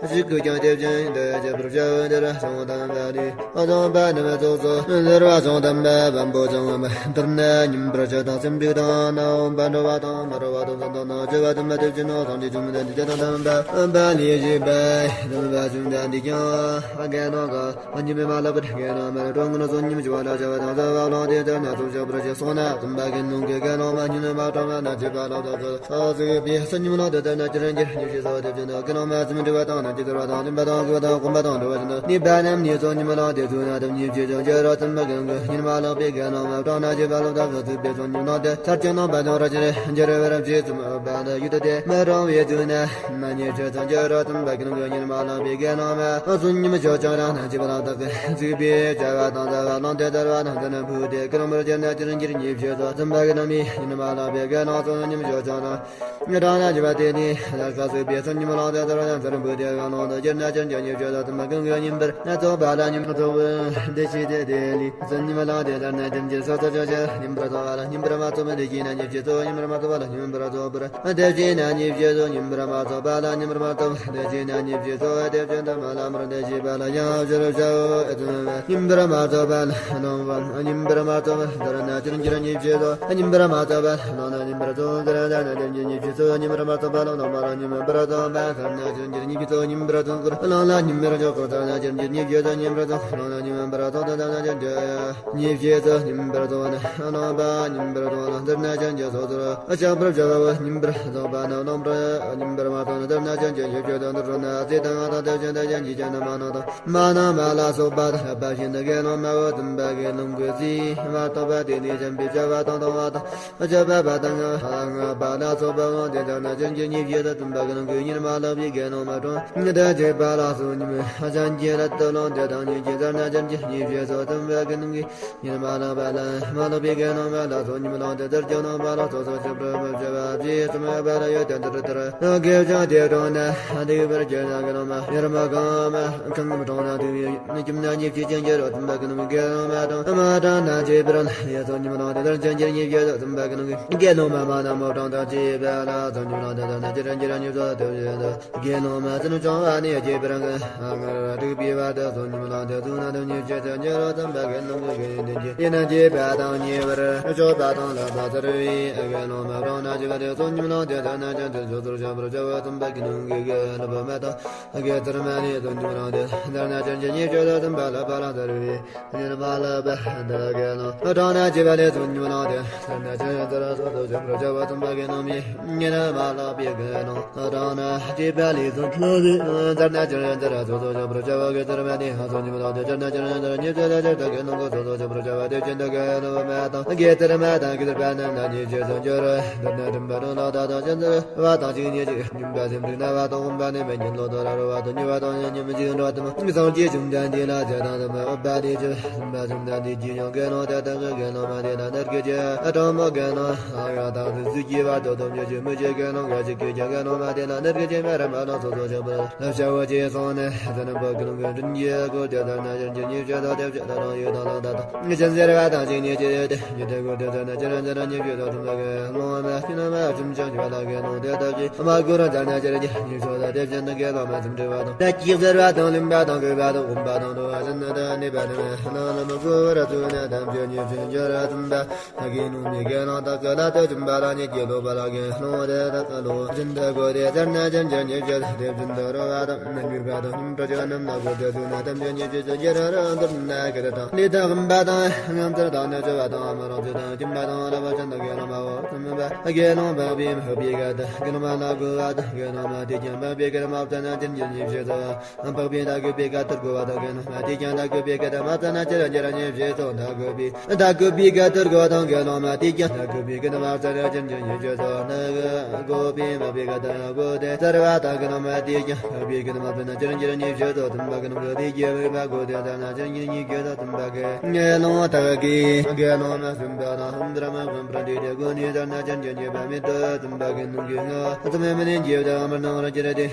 གཞི་ཀུན་ཀྱང་དེ་བཞིན་དུ་ཅི་བུར་བྱ་བ་འདིར་སོང་དང་བ་ལི་ཨ་ཙམ་པ་ནི་མ་ཚོགས་སོ་འདིར་བ་སོང་དམ་པ་བམ་པོ་ཚང་བ་འདིར་ནི་ཉིན་པར་ཆུ་དང་སེམས་ཅིག་དང་ནའོ་བ་འགྲོ་བ་དང་མ་འགྲོ་བ་དང་བསམ་དང་ནང་ཆུ་བ་དུ་མ་དེ་བཞིན་ནོ་སངས་རྒྱས་བྱུང་མི་དང་དེ་དང་དམ་པ་བ་ལི་ཞི་པའི་དམ་པ་བྱུང་དང་འདི་ཀྱང་ཨ་ག་ནོ་ག་ཉི་མའི་མ་ལ་བུ་རྒན་ལ་མ་གྲོང་ངུ་ལ་སོ་ཉིམ་ཞུ་བ་ལ་བྱ་བ་དང་བྱ་བ་ལོང་དེ་ལྟར་ན་ཚོགས་བྱ་བར་བྱེད་སོང་ན་དམ་པ་གི་ནང་གི་རྒན་ལོང་མ་ཉིན་མ་གྲོང་ང་ན་བྱེད་པ་ལ་དོ་ཚོ་ཨ་ཟི་བི་སོ་ཉིམ་ལོང་དེ་ལྟར་ན་ཅི་རིན་གྱི་ཉི་ཤུ་སོ་དེ་བྱེད་ན་གི་ལོང་མ་ཟིམ་འདྲི་བ་དང་ན་ཅི་ཟེར་བ་དང་ལིམ་པ་དང་གུ་བ་དང་གོམ་པ་དང་འདྲ་བ་བྱེད་ན་ནི་པ་རྣམས་ནི་ཚོ་ཉིམ་ལོང་དེ་ཚུ་ན་དམ་ཉིམ་ཅི་ཚོ་འཇོ་རོ་དམ་པ་གི་ནང་གི་ཉིན་མ་ལོག་པའི་རྒན་ལོང་མ་གྲོང་ན་བྱེད་པ་ལོག་དང་ཚོ་ཚུ་པའི་ཚོ་ཉིམ་ལོང་དེ་ཚར་གྱི་ནང་པ་དང་ར་ཅི་རེ་འཇོ་རེ་བ་རབ་ཅི་ཚུ་མ་བ་ན་ཡུ་དུ་དེ་མ་རང་བའི་ཚུ་ན། མ་ཉེས་སྤྱོད་ཚང་གི་རོ་དམ་པ་གི་ནང་གི་ཉིན་མ་ལོག་པའི་རྒན་ལོང་མ་ཨ་སུ་ཉིམ་ཞོ་ཅང་རང་ན་ཅི་བ་ལ་དག་གི་གཟིགས་པའི་བྱ་བ་དང་བྱ་བ་ལོང་དེ་དར་བ་དང་དེ་ན་བུ་དེ་ཀི་རང་བར་ཅན་ན་ཅི་རིན་གྱི་ཉེས་སྤྱོད་ཚོགས་དམ་པ་གི་ནང་མི་ཉིན་མ་ལོག་པའི་རྒན་ལོང་སུ་ཉིམ་ཞོ་ཅང་རང་ང་དང་ན་ཅི་བ་དེ་ནི་ལ་ཁ་སུ་པའི་སུ་ཉིམ་ལོང་དེ་དར་བ་དང་དེ་ན་བུ་དེ་རྒན་ལོང་དུ་ཅི་ན་ཅི་རིན་གྱི་ཉེས་སྤྱོད་ཚོགས་དམ་པ་གི་ནང་གི་ཉིན་པར་ན་ཚོགས་པ་ལ་ཉིམ་ཚོགས་བུ་དེ་ཤི་དེ་དེ་ལི་སུ་ཉིམ་ལོང་དེ་དར་ན་ཅི་རིན་གྱི་སོ་སོ་ཅོ་ཅོ་ཉིན་པར་ཚོགས་པ་ལ་ཉིན་པར་མ་ཚོགས་པ་དེ་ཤི་ན་ཉེས་སྤྱོད་ཚོགས་ཉིན་པར་མ་ཚོགས་པ་ལ་ཉིན་པར་ཚོགས་པར། དེ་བཞིན་ན་ཉེས་སྤྱོད་ཚོགས་ཉིན་པར་མ་ཚོགས་པ་ལ་ཉིན་པར་མ་ཚོགས་པ། དེ་བཞིན་ན་ཉེས་སྤྱོད་ཚོགས་དེ་བཞིན་དུ་མ་ལ་མར་དེ་བཞིན་པ་ལ་ཡང་བཞུར་བྱའོ། ཨེ་ཙམ་པ་ཉིན་པར་མ་ཚོགས་པ་ལ་ནོང་བ་ཉིན་པར་མ་ཚོགས་པ་དར་ན་ཅིར་འགྱུར་ཉེས་སྤྱོད་ཚོགས་ཉིན་པར་མ་ཚོགས་པ་ལ་ནོང་ན་ཉིན་པར་ཚོགས་དར་ན་ཅིར་འགྱུར་ཉེས་སྤྱོད་ཚོགས་ཉིན་པར་མ་ཚོགས་པ་ལ་ནོང་བ་ལ་ཉིན་པར་ཚོགས་པ་དར་ན་ཅིར་འགྱུར་ཉེས་སྤྱོད་ཚོགས་ཉིན་པར་ཚོགས་པ་ལ་ནོང་ན་ཉིན་པར་ཚོགས་པ་དར་ན་ཅིར་འགྱུར་ཉེས་སྤྱོད་ཚོགས་ཉིན་པར་ཚོགས་པ་ལ་ནོང་ན་ཉིན་པར་ཚོགས་པ་དར་ན་ཅིར་འགྱུར། ཉེས་སྤྱོད་ཚོགས་ཉིན་པར་ཚོགས་ན་ནོང་བ་ཉིན་པར་ཚོགས་ན་དར་ན་ཅིར་འགྱུར་ཚོགས་ཚོགས་ཨ་ཅག་པར་བྱ་བ་ཉིན་པར་ཚོགས་པ་ན་ནོང་བ་ཉིན་པར་མ་ཚོགས་ན་དར་ན་ཅིར་འགྱུར་ཉེས་སྤྱོད་ཚོགས་དར་ན་ཚེ་དང་ང་དང་དེ་བཞིན་དུ་ཡང་ཅི་ཅན་ན་མ་ནོང་དང་མ་ནོང་མ་ལ་སོགས་པ་དང་རབ་པ་བཞིན་དུ་དགེ་སློང་མ་བོ་དམ་པ་གི་ལུང་གི་རྩིས་མ་གཏོགས་པ་དེ་ལས་གཞན་པའི་བྱ་བ་དང་གཏོང་བ་དང་སྤྱོད་པ་དང་ལྔ་པ་ལ་སོགས་པ་དབང་དེ་དག་ན་ཅིར་འགྱུར་ཉེས་སྤྱོད་ཚོགས་དམ་པ་གི་ལུང་གི་ཉིན་མ་ལོག་པའི་དགེ་སློང་མ་གྲོང་ངེ་དང་བཅས་པ་ལ་སོགས་ཉིན་མོ་གཞན་གྱི་ར་ཏི་ལོང་དེ་དང་ཉིན་གྱི་དར་ན་ཅིར་འགྱུར་ཉེས་སྤྱོད་ཚོགས་དམ་པ་གི་ལུང་གི་ཉིན་མ་ལོག་པ་ལ་མ་ལོག་པའི་དགེ་སློང་མ་ལ་སོགས་ཉིན་མོ་ལོང་དེ་དར་གྱི་ནོང་པ་ལ་སོགས་སོགས་ཞབས་བྲོ་མ་བྱ་བ་རྗེས་སུ་མ་བ་ལ་ཡོད་དེ་འདིར་དར་དགེ་སྦྱོང་དེ་གྲོང་ན་དེ་བར་གྱི་ན་དགེ་སློང་མ་ཡར་མ་གང་མ་གང་མ་གྲོང་ན་དེ་བའི་ཁྱིམ་ན་ཉེས་སྤྱོད་ཅན་གྱི་རོ་དམ་པ་གི་ནང་གི་དགེ་སློང་མ་གྲོང་མ་གྲོང་ན་ཅི་བར་ལ་ཡ་སོགས་ཉིན་མོ་ལོང་དེ་དར་ཅན་གྱི་ཉེས་སྤྱོད་དམ་པ་གི་ནང་གི་དགེ་སློང་མ་མ་ན་མོ་གྲོང་དང་ཅི་བར་ལ་སོགས་ཉིན་མོ་ལོང་དེ་དར་ན་ཅི་ར་ཉེས་སྤྱོད་དེ་བཞིན་དུ། དགེ་སློང་མ་བཙུན་སྐྱོང་བ་ནི་རྒྱས་པར་ངེས། སྔར་དྲུག་པའི་བར་དུ་སོ་ཉིམ་ལོང་དེ་བཙུན་ན་དུ་ཉེས་སྤྱོད་ཚོགས་འགྱུར་རོ་དམ་པ་གི་ལུང་གི་དགེ་འདུན་གྱི་ཡིན་ན་རྒྱས་པ་དང་ཉེ་བར་སྤྱོད་པ་དང་ལྷག་པ་ཚར་བའི་དགེ་སློང་མ་གྲོང་ན་ཅི་བ་དེ་སོ་ཉིམ་ལོང་དེ་དར་ན་ཅན་དུ་སོ་སོར་བྱ་བར་བྱ་བ་དམ་པ་གི་ལུང་གི་དགེ་སློང་མ་དང་དགེ་ཚུལ་མ་ནི་སོ་ཉིམ་ལོང་དེ་དར་ན་ཅན་གྱི་ཉེས་སྤྱོད་ཚོགས་དམ་པ་ལྷག་པ་ལ་ཚར་བའི། ཉིན་མ་ལ་བ་དགེ་སློང་གྲོང་ན་ཅི་བ་ལས་སོ་ཉིམ་ལོང་དེ་དར་ན་ཅན་དུ་སོ་སོར་བྱ་བར་བྱ་བ་དམ་པ་གི་ལུང་མི། ཉེ་ར་མ་ལགས་པའི་དགེ་སློང་དང་ན་སྐྱེས་པ་ལས་སུ་ལྷོ་ཟེར་ན་ཅི་ར་ཅི་ར་སོ་སོ་ཞབས་པར་བྱ་བ་གི་ཚུལ་མ་ནི་ཧ་སོ་ཉིམ་ལོང་དེ་ཅི་ར་ཅི་ར་ཅི་ར་ཉེས་སྤྱོད་ཚོགས་ཅི་ར་དགེ་སློང་གི་སོ་སོ་ཞབས་པར་བྱ་བ་དེ་བཞིན་དུ་དགེ་སློང་མ་དང་གི་ཚུལ་མ་དང་གི་ཚུལ་པ་རྣམས་ན་ཉེས་སྤྱོད་ཚོགས་འགྱུར་རོ། འདི་ན་དྲིམ་པ་རུང་ལོག་ལྟ་དང་ཅན་ཚུལ་བ་དང་གཅིག་ཉིད་ཅིག་སྙོམས་པ་ཟིན། འདི་ན་བ་དང་ཀུན་པ་ནི་མི་ཉན་ལོ་དོ་ར་རོ་བ་དང་ཉི་བ་དང་ཉི་མི་ཅིག་འགྲོ་དམ་མི་སངས་རྒྱས་བཅོམ་ལྡན་འདས་ལ་ཇ་དང་དམ་ཨོ་པ་དེ་ཅི་དམ་པ་བཅོམ་ལྡན་འདས་ཀྱི་ཡང་དགེ་སློང་དེ་དག་གི་དགེ་སློང་མ་དེ་ལ་ནར་གི་ཅི་ཨ་དྲང་མོ་དགེ་སློང་ཨ་ར་དང་དུ་སུ་སྐྱེ་བ་དོ་དམ་ཉེ་ཅི་མི་ཅི་དགེ་སློང་ག་ཅི་ཀྱི་ཀྱང་དགེ་སློང་མ་དེ་ལ་ནར་གི་ཅི་མ་ར་མ་ལ་སོ་སོ་ཆགས་པ་ལ་བྱ་བ་ཅི་སོང་ནས་ཟ་ནམ་པ་གི་ལུང་གི་དྲིན་གྱི་སྒོ་དེ་ལྟར་ན་ཅན་གྱི་ཉེ་ཅི་དོ་དེ་ཅི་ལ་རང་ཡོད་དང་ལ་ད་དང་ཉེ་ཅན་ཟེར་བ་དང་ཅི་ཉེ་ཅི་དེ་ཉེ་དེ་སྒོ་དེ་ལྟར་ན་ཅི་ར་ཅི་ར་ཉེ་ཅི་དོ་དམ་པ་གི་སློང་བ་མ་ཤི་ན་མ་བཅུམ་ཅང་ཅི་བ་ལ་དགེ་སློང་དེ་དག་གི་མ་གུ་ར་ཅན་ན་ཅི་ར་ཉེ་ཉེ་ཅི་དོ་དེ་ཅན་ན་དགེ་སློང་མ་བཅུམ་ཅི་བ་དང་ད་ཅི་ཟེར་བ་དང་ལིང་བ་དང་གོས་པ་དང་གོམ་པ་དང་འགྲོ་བ་ཅན་ན་ད་ནི་བ་ནི་མ་ན་ལ་མ་གུ་ར་ཚུ་ན་དམ་ཅི་ཉེ་ཅི་ཉེ་ཅི་ར་དམ་པ། དགེ་སློང་མའི་དགེ་སློང་དག་གི་ལ་དོ་བཅུམ་པ་ལ་ཉེ་དགེ་སློང་པ་ལ་དགེ་སློང་དེ་དག་གི་ལོ་བཅུན་དག་གོ་དེ་ཟར་ན་ཅན་ཅན་ཉེ་ཅན་དེ་བཅུན་དག་རོ་བ་དང་ན་མྱུར་བ་དང་སྙོམས་འགྲོ་ཅན་རྣམས་ལ་གོ་དེ་ཚུ་ན་དམ་ཅན་ཉེ་ཅན་ཟེར་ར་ར་འདུར་ན་གི་དང་ལི་དང་གམ་པ་དང་ངམ་ཚར་དང་ནེ་ཅོ་བ་དང་མ་རང་ཚུ་དང་སྐྱིན་པ་དང་ར་བ་ཅན་དག་དགེ་སློང་མ་འོ་ཚུམ་པ་དགེ་སློང་པ་པའི་མ་པའི་ག་དག་དགེ་སློང་མ་ལ་གོ་བ་དང་དགེ་སློང་མ་དེ་ཀྱང་པ་པའི་ག་མ་བ་ན་ཅན་ཅན་ཉེ་ཅན་ཟེར། འཕགས་པའི་ད་གུ་པའི་ཀ་ཏུར་གོ་བ་དང་དགེ་སློང་མ་དེ་ཀྱང་ད་གུ་པའི་ཀ་ད་མ་ཙ་ན་ཅི་ར་ཉེ་ར་ཉེ་ཞེས་སོགས་ད་གུ་པའི་ད་གུ་པའི་ཀ་ཏུར་གོ་དང་དགེ་སློང་མ་དེ་ཀྱང་ད་གུ་པའི་ཀ་ད་མ་ཙ་ན་ཅི་ར་ཉེ་ཞེས་སོགས་ན་གུ་པའི་མ་པའི་ཀ་ད་གོ་དེ་ཙར་བ་དང་དགེ་སློང་མ་དེ་ཀྱང་ད་པའི་ཀ་ད་མ་ཙ་ན་ཅི་ར་ཉེ་ར་ཉེ་ཞེས་སོགས་དུམ་པ་དགེ་སློང་གི་དེ་ཀྱང་མི་མ་གོ་དེ་ཙ་ན་ཅི་ར་ཉེ་ར་ཉེ་ཞེས་སོགས་དུམ་པ་གི་དགེ་སློང་དག་གི་དགེ་སློང་མ་གསུམ་པ་དང་ཧུམ་དྲ་མ་གོམ་པྲ་འདི་དེ་གོ་ནི་ཙར་ན་ཅི་ར་ཉེ་ཉེ་པ་མི་ཏོ་དུམ་པ་གི་སྣང་གི་ང་ཙམ་མི་ནི་རྗེས་དང་མི་སྣང་ར་ཅི་ར་དེ། དགེ་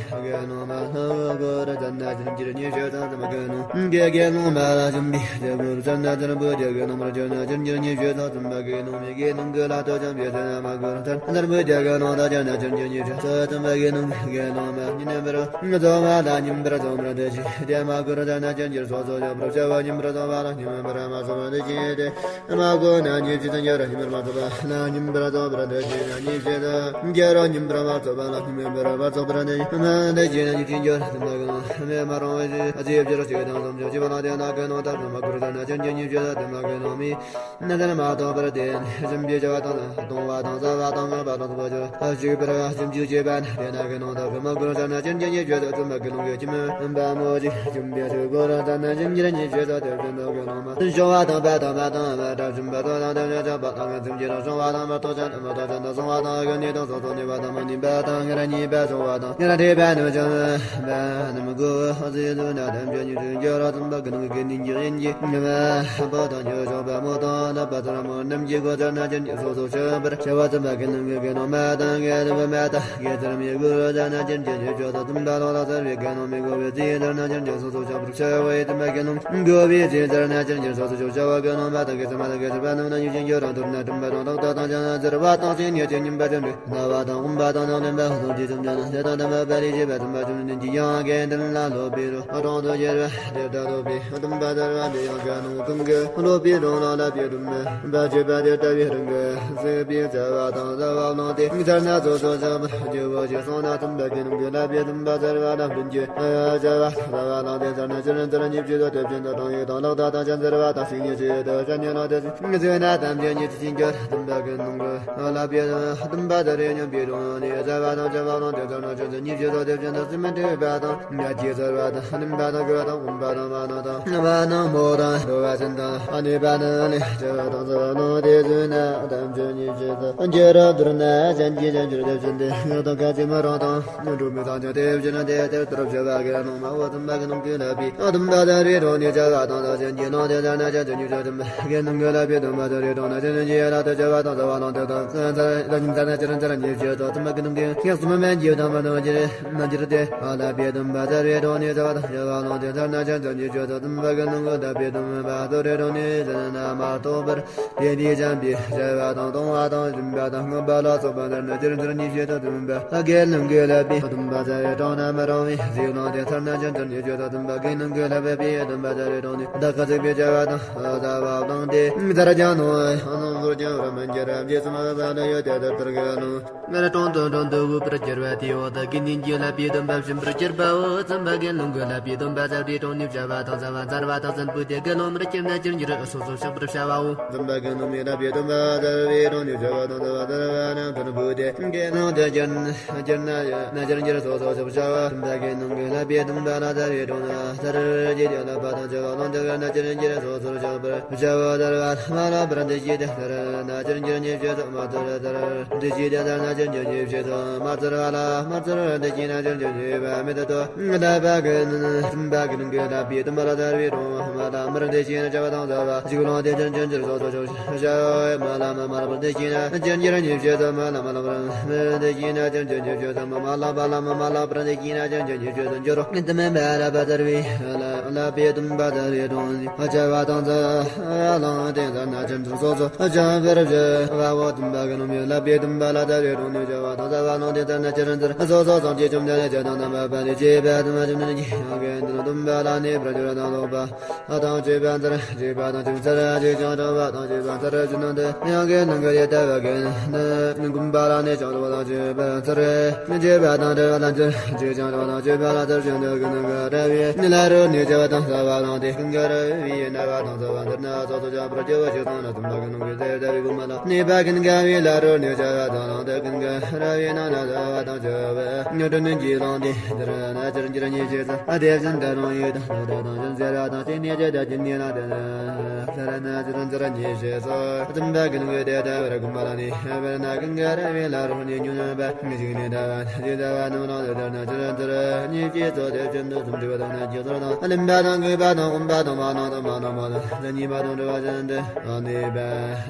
སློང་མ་ལྷ་གོ་ར་ཙ་ན་ཅི་ར་ཉེ་ཞེས་སོགས་དུམ་པ་གི་སྣང་། དགེ་དགེ་སློང་མ་ལ་བཅུམ་པའི་དགེ་སློང་མ་ཙ་ན་བུ་དེ་དགེ་སློང་མ་ཅི་ན་ཅི་ར་ཉེ་ཞེས་སོགས་དུམ་པ་གི་སྣང་། མི་དགེ་སློང་གི་ལ་དོ་ཅམ་པའི་ཙ་ན་མ་གོ་ར་ཙར་ཙར་བུ་དེ་དགེ་སློང་དག་ཅི་ན་ཅི་ར་ཉེ་ཞེས་སོགས་དུམ་པ་གི་སྣང་། དགེ་སློང་མ་ཉི་ནམ་པར་རྫོགས་པ་ལ་ཉིན་པར་རྫོགས་པར་དེ་ཞེས་དེ་མ་གོ་ར་ཙ་ན་ཅི་ར་ཉེ་སོགས་སོགས་ཡོད་པར་བྱ་བ་ཉིན་པར་རྫོགས་པ་ལ་ཉི་མ་པར་མ་རྫོགས་པར་དེ་ཞེས་དེ། མ་གོ་ན་ཉེ་ཞེས་དང་རྒྱལ་ར་ཉིན་པར་མ་རྫོགས་པ་ལ་ཉིན་པར་རྫོགས་པར་འདོད་ཅེས་ན་ཉེ་ཞེས་དང་རྒྱལ་ར་ཉིན་པར་མ་རྫོགས་པ་ལ་ཉིན་པར་མ་རྫོགས་པར་འདོད་ཅེས་ན་ཉེ་ཞེས་རྒྱལ་ར་དུ་མ་གི་ནང་མེ་མ་རུང་བའི་ཞེས་ཨ་ཙི་བྱེ་བྲག་ཅིག་དང་བསམ་བྱུང་ཅི་བ་ལ་དེ་ན་གི་ནང་ལྟར་དུ་མ་གུར་ལྟར་ན་ཅན་གྱི་ཉེ་ཞེས་དང་དུ་མ་གི་ནང་མི་ན་དར་མ་ཐོབ་པར་བརྟེན་བྱམས་པའི་བྱ་བ་དང་གཏོང་བ་དང་བཟའ་བ་དང་ངང་པ་དང་ཚོགས་པ་ཅིག་པར་བྱམས་བྱུང་བྱེད་པ་ན་དེ་ན་གི་ནང་ལྟར་དུ་མ་གུར་ལྟར་ན་ཅན་གྱི་ཉེ་ཞེས་དང་དུ་མ་གི་ནང་གི་ཁྱིམ་པ་མོ་ཅིག་བྱམས་པའི་ཆོས་གོ་ར་ལྟར་ན་ཅན་གྱི་ཉེ་ཞེས་དང་དེ་བཞིན་དུ་གི་ནང་ཞོགས་པ་དང་པ་དང་མ་དང་མ་དང་བྱུང་བ་དང་དང་དང་བྱུང་བ་དང་མ་དང་མ་དང་བྱུང་བ་དང་དགེ་འདུན་དང་སོ་སོ་ནུས་པ་དང་མ་ནུས་པ་དང་ངེས་ར་ཉེས་པ་སོང་བ་དང་ངེས་ར་འདྲེས་པ་རྣམས་བྱུང་བ་རྣམས་གོ་ཧ་ཟེ་དུ་ན་དམ་ཆོས་ཉིད་དུ་འགྱུར་ར་ཙམ་པ་ཀུན་གྱི་ནི་འགྱུར་ཡིན་གྱི་ཉེས་པ་པོ་དང་ཉོ་ཆོག་པ་མོ་དང་ལ་པ་ཚར་མོ་རྣམས་ཀྱི་གོ་ཚར་ན་ཅན་གྱི་སོ་སོ་ཆོག་པར་བྱ་བ་ཙམ་པ་ཀུན་གྱི་དགེ་སློང་མ་དང་དགེ་འདུན་པ་མ་དང་དགེ་ཚར་མའི་གོ་ཚར་ན་ཅན་གྱི་ཉེས་ཆོག་དང་ཙམ་པ་ལོག་ལ་ཚར་བའི་དགེ་སློང་མི་གོ་བའི་ཚེ་ཚར་ན་ཅན་གྱི་སོ་སོ་ཆོག་པར་བྱ་བའི་དམ་པ་དགེ་སློང་འགོ་བའི་ཚེ་ཚར་ན་ཅན་གྱི་སོ་སོ་ཆོག་བྱ་བ་དགེ་སློང་མ་དང་དགེ་ཚར་མ་དང་དགེ་ཚར་པ་རྣམས་ན་ཡུལ་ཅན་གྱི་རང་དོར་ན་དྲན་པ་དང་ལོག་ལྟ་དང་ཅན་ཟེར་བ་དང་ཅན་ཉེ་ཅན་ཉིན་པ་ཅན་རེ་ན་བ་དང་དབུམ་པ་དང་ཉམས་ལེན་པ་ཧུ་དང་ཅི་ཙམ་ཅན་ཟེར་དང་དམ་པ་པ་རི་ཤི་པ་དམ་པ་ཅུང་ནན་གྱི་ཡང་དགེ་འདུན་ལ་སློབ་པའི་རོ་ཨ་གྲོང་དུ་ཡེར་བ་དེ་ལྟ་སློབ་པའི་དམ་པ་དར་བ་འདི་ཡང་དགེ་སློང་ཀུན་གྱི་སློབ་པའི་རོང་ལ་ལ་པའི་དུམ་པ་བཅས་པ་དེ་ལྟ་བུའི་རང་གི་སྲིད་པའི་བྱ་བ་དང་བྱ་བ་བླངས་ཏེ་ཚར་ན་སོ་སོ་བྱ་བ་རྒྱུ་བོ་ཞིག་སོང་ན་དམ་པ་དགེ་སློང་གི་ལ་པའི་དམ་པ་ཚར་བ་ལ་མཐུན་གྱི་བྱ་བ་ལ་དེ་ཚར་ན་ཅི་རིན་ཚར་ཉིད་ཀྱི་དོ་དེ་བཞིན་དུ་དང་ཡོད་དང་ལག་བརྡ་དང་ཅན་ཚར་བ་དང་ཞིང་ཉིད་ཀྱི་དོ་ཅན་ཉིད་ལ་དེ་ཚུལ་ན་དམ་ཅན་ཉིད་ཀྱི་ཅིང་གྱུར་དམ་པ་དགེ་སློང་གི་ལ་པའི་དམ་པ་ཚར་བའི་སྙོམས་པའི་དྲུང་ནས་བྱ་བ་དང་བྱ་བ་ལ་དེ་ཚར་ན་ཅན་ཉིད་ཀྱི་དོ་དེ་བཞིན་དུ་སྲིད་མི་འདྲེས་པ་དང་ཉ་ཀྱི་ཚར་བ་དང་ནིམ་པ་དང་གོས་དང་བུམ་པ་དང་མ་ནང་དང་ནམ་པ་ནང་མོ་དང་འགྲོ་བ་ཅན་དང་ཨ་ནི་པ་དང་ཨ་ནི་བྱ་བ་དང་ཚར་བ་ལ་དེ་ཚུལ་ན་དམ་ཅན་ཉིད་ཀྱི་དོ་འགྱུར་ར་བསྡུར་ན་ཅན་གྱི་ཅན་གྱུར་དེ་བཞིན་དུ་ངག་དང་སྐད་ཅིག་མ་རང་དང་འགྲོ་མི་དང་ཀྱང་དེ་བཞིན་དེ་ལྟར་བྱ་བ་དགེ་སློང་མ་འོ་དམ་པ་དགེ་སློང་གི་ལ་པའི་དམ་པ་དར་བའི་དྲུང་ནས་བྱ་བ་དང་ལ་ཅན་གྱི་ནང་དེ་ལ་ན་ཅན་གྱི་ཉིད་ཀྱི་དམ་པ་དགེ་སློང་གི་ལ་པའི་དམ་པ་དར་བའི་དྲུང་ན་ཅན་གྱི་ཡ་ལ་དུ་བྱ་བ་དང་བྱ་བ་ལང་དུ་དང་ཚར་ཉིན་ཚར་ན་ཅི་རིན་ཚར་ཉིད་ཀྱི་དོ་དམ་པ་དགེ་སློང་གི་ཡང་སུ་མ་མན་གྱི་དམ་པ་ནང་གྱི་ན་གྱུར་ཏེ་ཨ་ལ་པའི་དམ་པ་དར་བའི་དྲུང་ནས་བྱ་བ་དང་བྱ་བ་ལང་དུ་ཚར་ན་ཅན་གྱི་ཉིད་ཀྱི་དོ་དམ་པ་དགེ་སློང་གི་ལ་པའི་དམ་པ་དར་བའི་དྲུང་ནས་ཚར་ན་མ་ཐོབ་པར། དེ་དེ་བྱམས་པའི་བྱ་བ་དང་གཏོང་བ་དང་སྦྱིན་པ་དང་བསྔགས་པ་ལ་སོགས་པ་ལྟར་ན་ཅི་རིན་ཚར་ཉིད་ཀྱི་དོ་དམ་པ་དགེ་སློང་གི་ལ་པའི་དམ་པ་ཚར་བའི་དྲུང་ན་མ་རུང་བའི་ཚིག་ལོང་དེ་ཚར་ན་ཅན་ཚར་ཉིད་ཀྱི་དོ་དམ་པ་དགེ་སློང་གི་ལ་པའི་དམ་པ་ཚར་བའི་དྲུང་ནས་བདག་ག་ཚིག་པའི་བྱ་བ་དང་ལྟ་བ་བླངས་ཏེ་ཚར་ཀྱང་ནོ་ཨ་ནོ་ཟོར་ཀྱང་ར་མན་གྱི་རབ་རྗེས་སུ་མ་བབ་པ་ལ་ཡོད་དེ་ལྟར་ལྟར་གི་ལ་ནོ། ང་ལ་གྲོང་དུ་གྲོང་དུ་འུ་པར་གྱུར་པ་དེའོ། ད་དགེ་འདུན་གྱི་ལ་པའི་སྡོམ་པ་སྦྱིན་པར་གྱུར་པའོ། ཙམ་པ་དགེ་སློང་གི་ལ་པའི་སྡོམ་པ་ཟབ་པའི་གྲོང་ནས་བྱ་བ་དང་བྱ་བ་མཛར་བ་དང་བཙན་པོ་དེ་དགེ་སློང་མར་སྐྱེས་ན་ཅིར་འགྱུར་སོ་སོ་བཤགས་པར་བྱ་བའོ། ཙམ་པ་དགེ་སློང་མི་ལ་པའི་སྡོམ་པ་ཟབ་པའི་གྲོང་ནས་བྱ་བ་དང་བྱ་བ་མཛར་བ་རྣམས་བཙན་པོ་དེ་དགེ་སློང་དེ་གྱུར་ན་ཅིར་འགྱུར་སོ་སོ་བཤགས་བྱ་བ། ཙམ་པ་དགེ་སློང་གི་ལ་པའི་སྡོམ་པ་ལ་ཟབ་པའི་གྲོང་ན་ཟར་གྱི་དེ་ལ་པ་དང་བྱ་བ་ལོང་དེ་གྱུར་ན་ཅིར་འགྱུར་སོ་སོར་བཤགས་པར་བྱ་བའོ། ཟར་བ་མ་ལ་པར་འདི་ཞིག་དེ་ཟར་ན་ཅིར་འགྱུར་ཉེས་བྱས་སོ་མ་ཟར་ཟར། དེ་ཞེས་དེ་ལྟར་ན་ཅན་ཅན་ཉིད་ཕྱིར་སོ། མ་ཚར་བ་ལ་མ་ཚར་དེ་ཞེས་ན་ཅན་ཅན་ཉིད་པ་མི་ཐུབ་ཏོ། ལྷ་པ་གི་སེམས་པ་གི་ལུང་གི་ལྷ་པའི་དུམ་པ་ལ་ཐར་བའི་གྲོང་མ་ལ་མར་དེ་ཞེས་ན་བྱ་བ་དང་ཟ་བ་ཞིག་ལོང་དེ་ཅན་ཅན་ཅིར་སོ་སོ་ཅོག་ཤ་ཡོད། མ་ལ་མ་མ་ལ་པར་དེ་ཞེས་ན་ཅན་ཅིར་ཉིད་ཕྱིར་སོ། མ་ལ་མ་ལ་པར་མར་དེ་ཞེས་ན་ཅན་ཅན་ཉིད་ཕྱིར་སོ། མ་ལ་པ་ལ་མ་མ་ལ་པར་དེ་ཞེས་ན་ཅན་ཅན་ཉིད་ཕྱིར་སོ། འགྱུར་རོ་དུམ་པ་ལ་པ་ཟ་བའི་ལྷ་པའི་དུམ་པ་ཟ་བའི་གྲོང་བྱ་བ་དང་ཟ་བ་ལོང་དེ་ཟ་ན་ཅན་ཅིར་སོ་སོ། བྱ་བར་བྱ་བ་འོ་དུམ་པ་གི་ནོམ་ཡོད། ལྷ་པའི་དུམ་པ་ལ་ཟ་བའི་གྲོང་ནས་བྱ་བ་དང་ཟ་བ་ལོང་དེ་ཟ་ན་ཅན་ཅིར་སོ་སོ། སངས་རྒྱས་བཅོམ་ལྡན་འདས་ཀྱི་དང་དམ་པ་ལས་བྱས་པ་དུམ་པ་བཅོམ་ལྡན་གྱི་ཡང་གི་དུམ་པ་ལ་གནས་པར་འགྱུར་དང་ལོག་པ་དང་བཅས་པ་མཚར་བྱས་པ་དང་ཅིག་མཚར་ཅིག་ཀྱང་དྲངས་པ་དང་བཅས་པ་མཚར་ཅིག་ནང་དུ་ཡང་གི་ནང་གི་ཡེ་ལྟ་བ་གི་ནི་དགོན་པ་ལ་གནས་ཀྱང་དྲངས་པ་དང་བཅས་པ་མཚར་བྱས་པ་དང་བྲལ་བ་དང་ཅིག་ཅིག་ཀྱང་དྲངས་པ་དང་བཅས་པ་ལ་མཚར་ཅིག་འདི་གི་ནང་གི་བྲལ་བའི་ནི་ལྷ་རོ་ནས་བྱ་བ་དང་ཟ་བ་ལོང་དེ་ཀུན་དགའ་ར་བའི་རྣ་བ་དང་ཟ་བ་མཚར་ན་སོ་སོ་ཀྱང་བར་སྐྱོ་བ་ཞིག་སོང་ན་དུམ་པ་གི་ནང་གི་ཟེར་ལྟ་བའི་དགོན་པ་ལ་གནས་པ་ཀུན་དགའ་བའི་ལྷ་རོ་ནས་བྱ་བ་དང་ལོང་དེ་ཀུན་དགའ་ར་བའི་ནང་ན་ཟ་བ་དང་བཅས་པ་ཉོ་སྤྲོད་ནི་གྱི་ལོང་དེ་འདིར་ན་ཅིར་འགྱུར་ཉིད་ཕྱིར་སོ། དེ་བཞིན་དུ་རང་ཡུལ་དང་ལོ་ཟླ་དང་གཞན་ཟེར་བ་དང་སྐྱེ་གནས་ཀྱི་བརྡ་གྱི་གནས་ལ་དེ་ལ་ཟེར་ན་ཅིར་འགྱུར་ཉིད་ཕྱིར་སོ། དུམ་པ་གི་ནང་གི་དེ་ལྟ་བུར་དགོན་པ་ལ་གནས་པར་ན་ཀུན་དགའ་ར་བའི་ལྷ་རོ་ནས་ཉོ་ན་པ་ཞིག་ནས་ཟླ་བ་ཞིག་ཟླ་བ་རྣམས་ལོང་དེ་ལྟར་ན་ཅིར་འགྱུར་ཉིད་ཕྱིར་སོ། དེ་བཞིན་དུ་སུམ་ཅུ་པ་དང་ན་རྒྱ་མཚོར་དང་གླིང་པ་དང་གུས་པ་དང་དབེན་པ་དང་མ་ནམ་དང་མ་ནམ་པ་དང་ཟན་གཉིས་པ་དང་བྲལ་བ་ཅན་དུ་གནས་པ་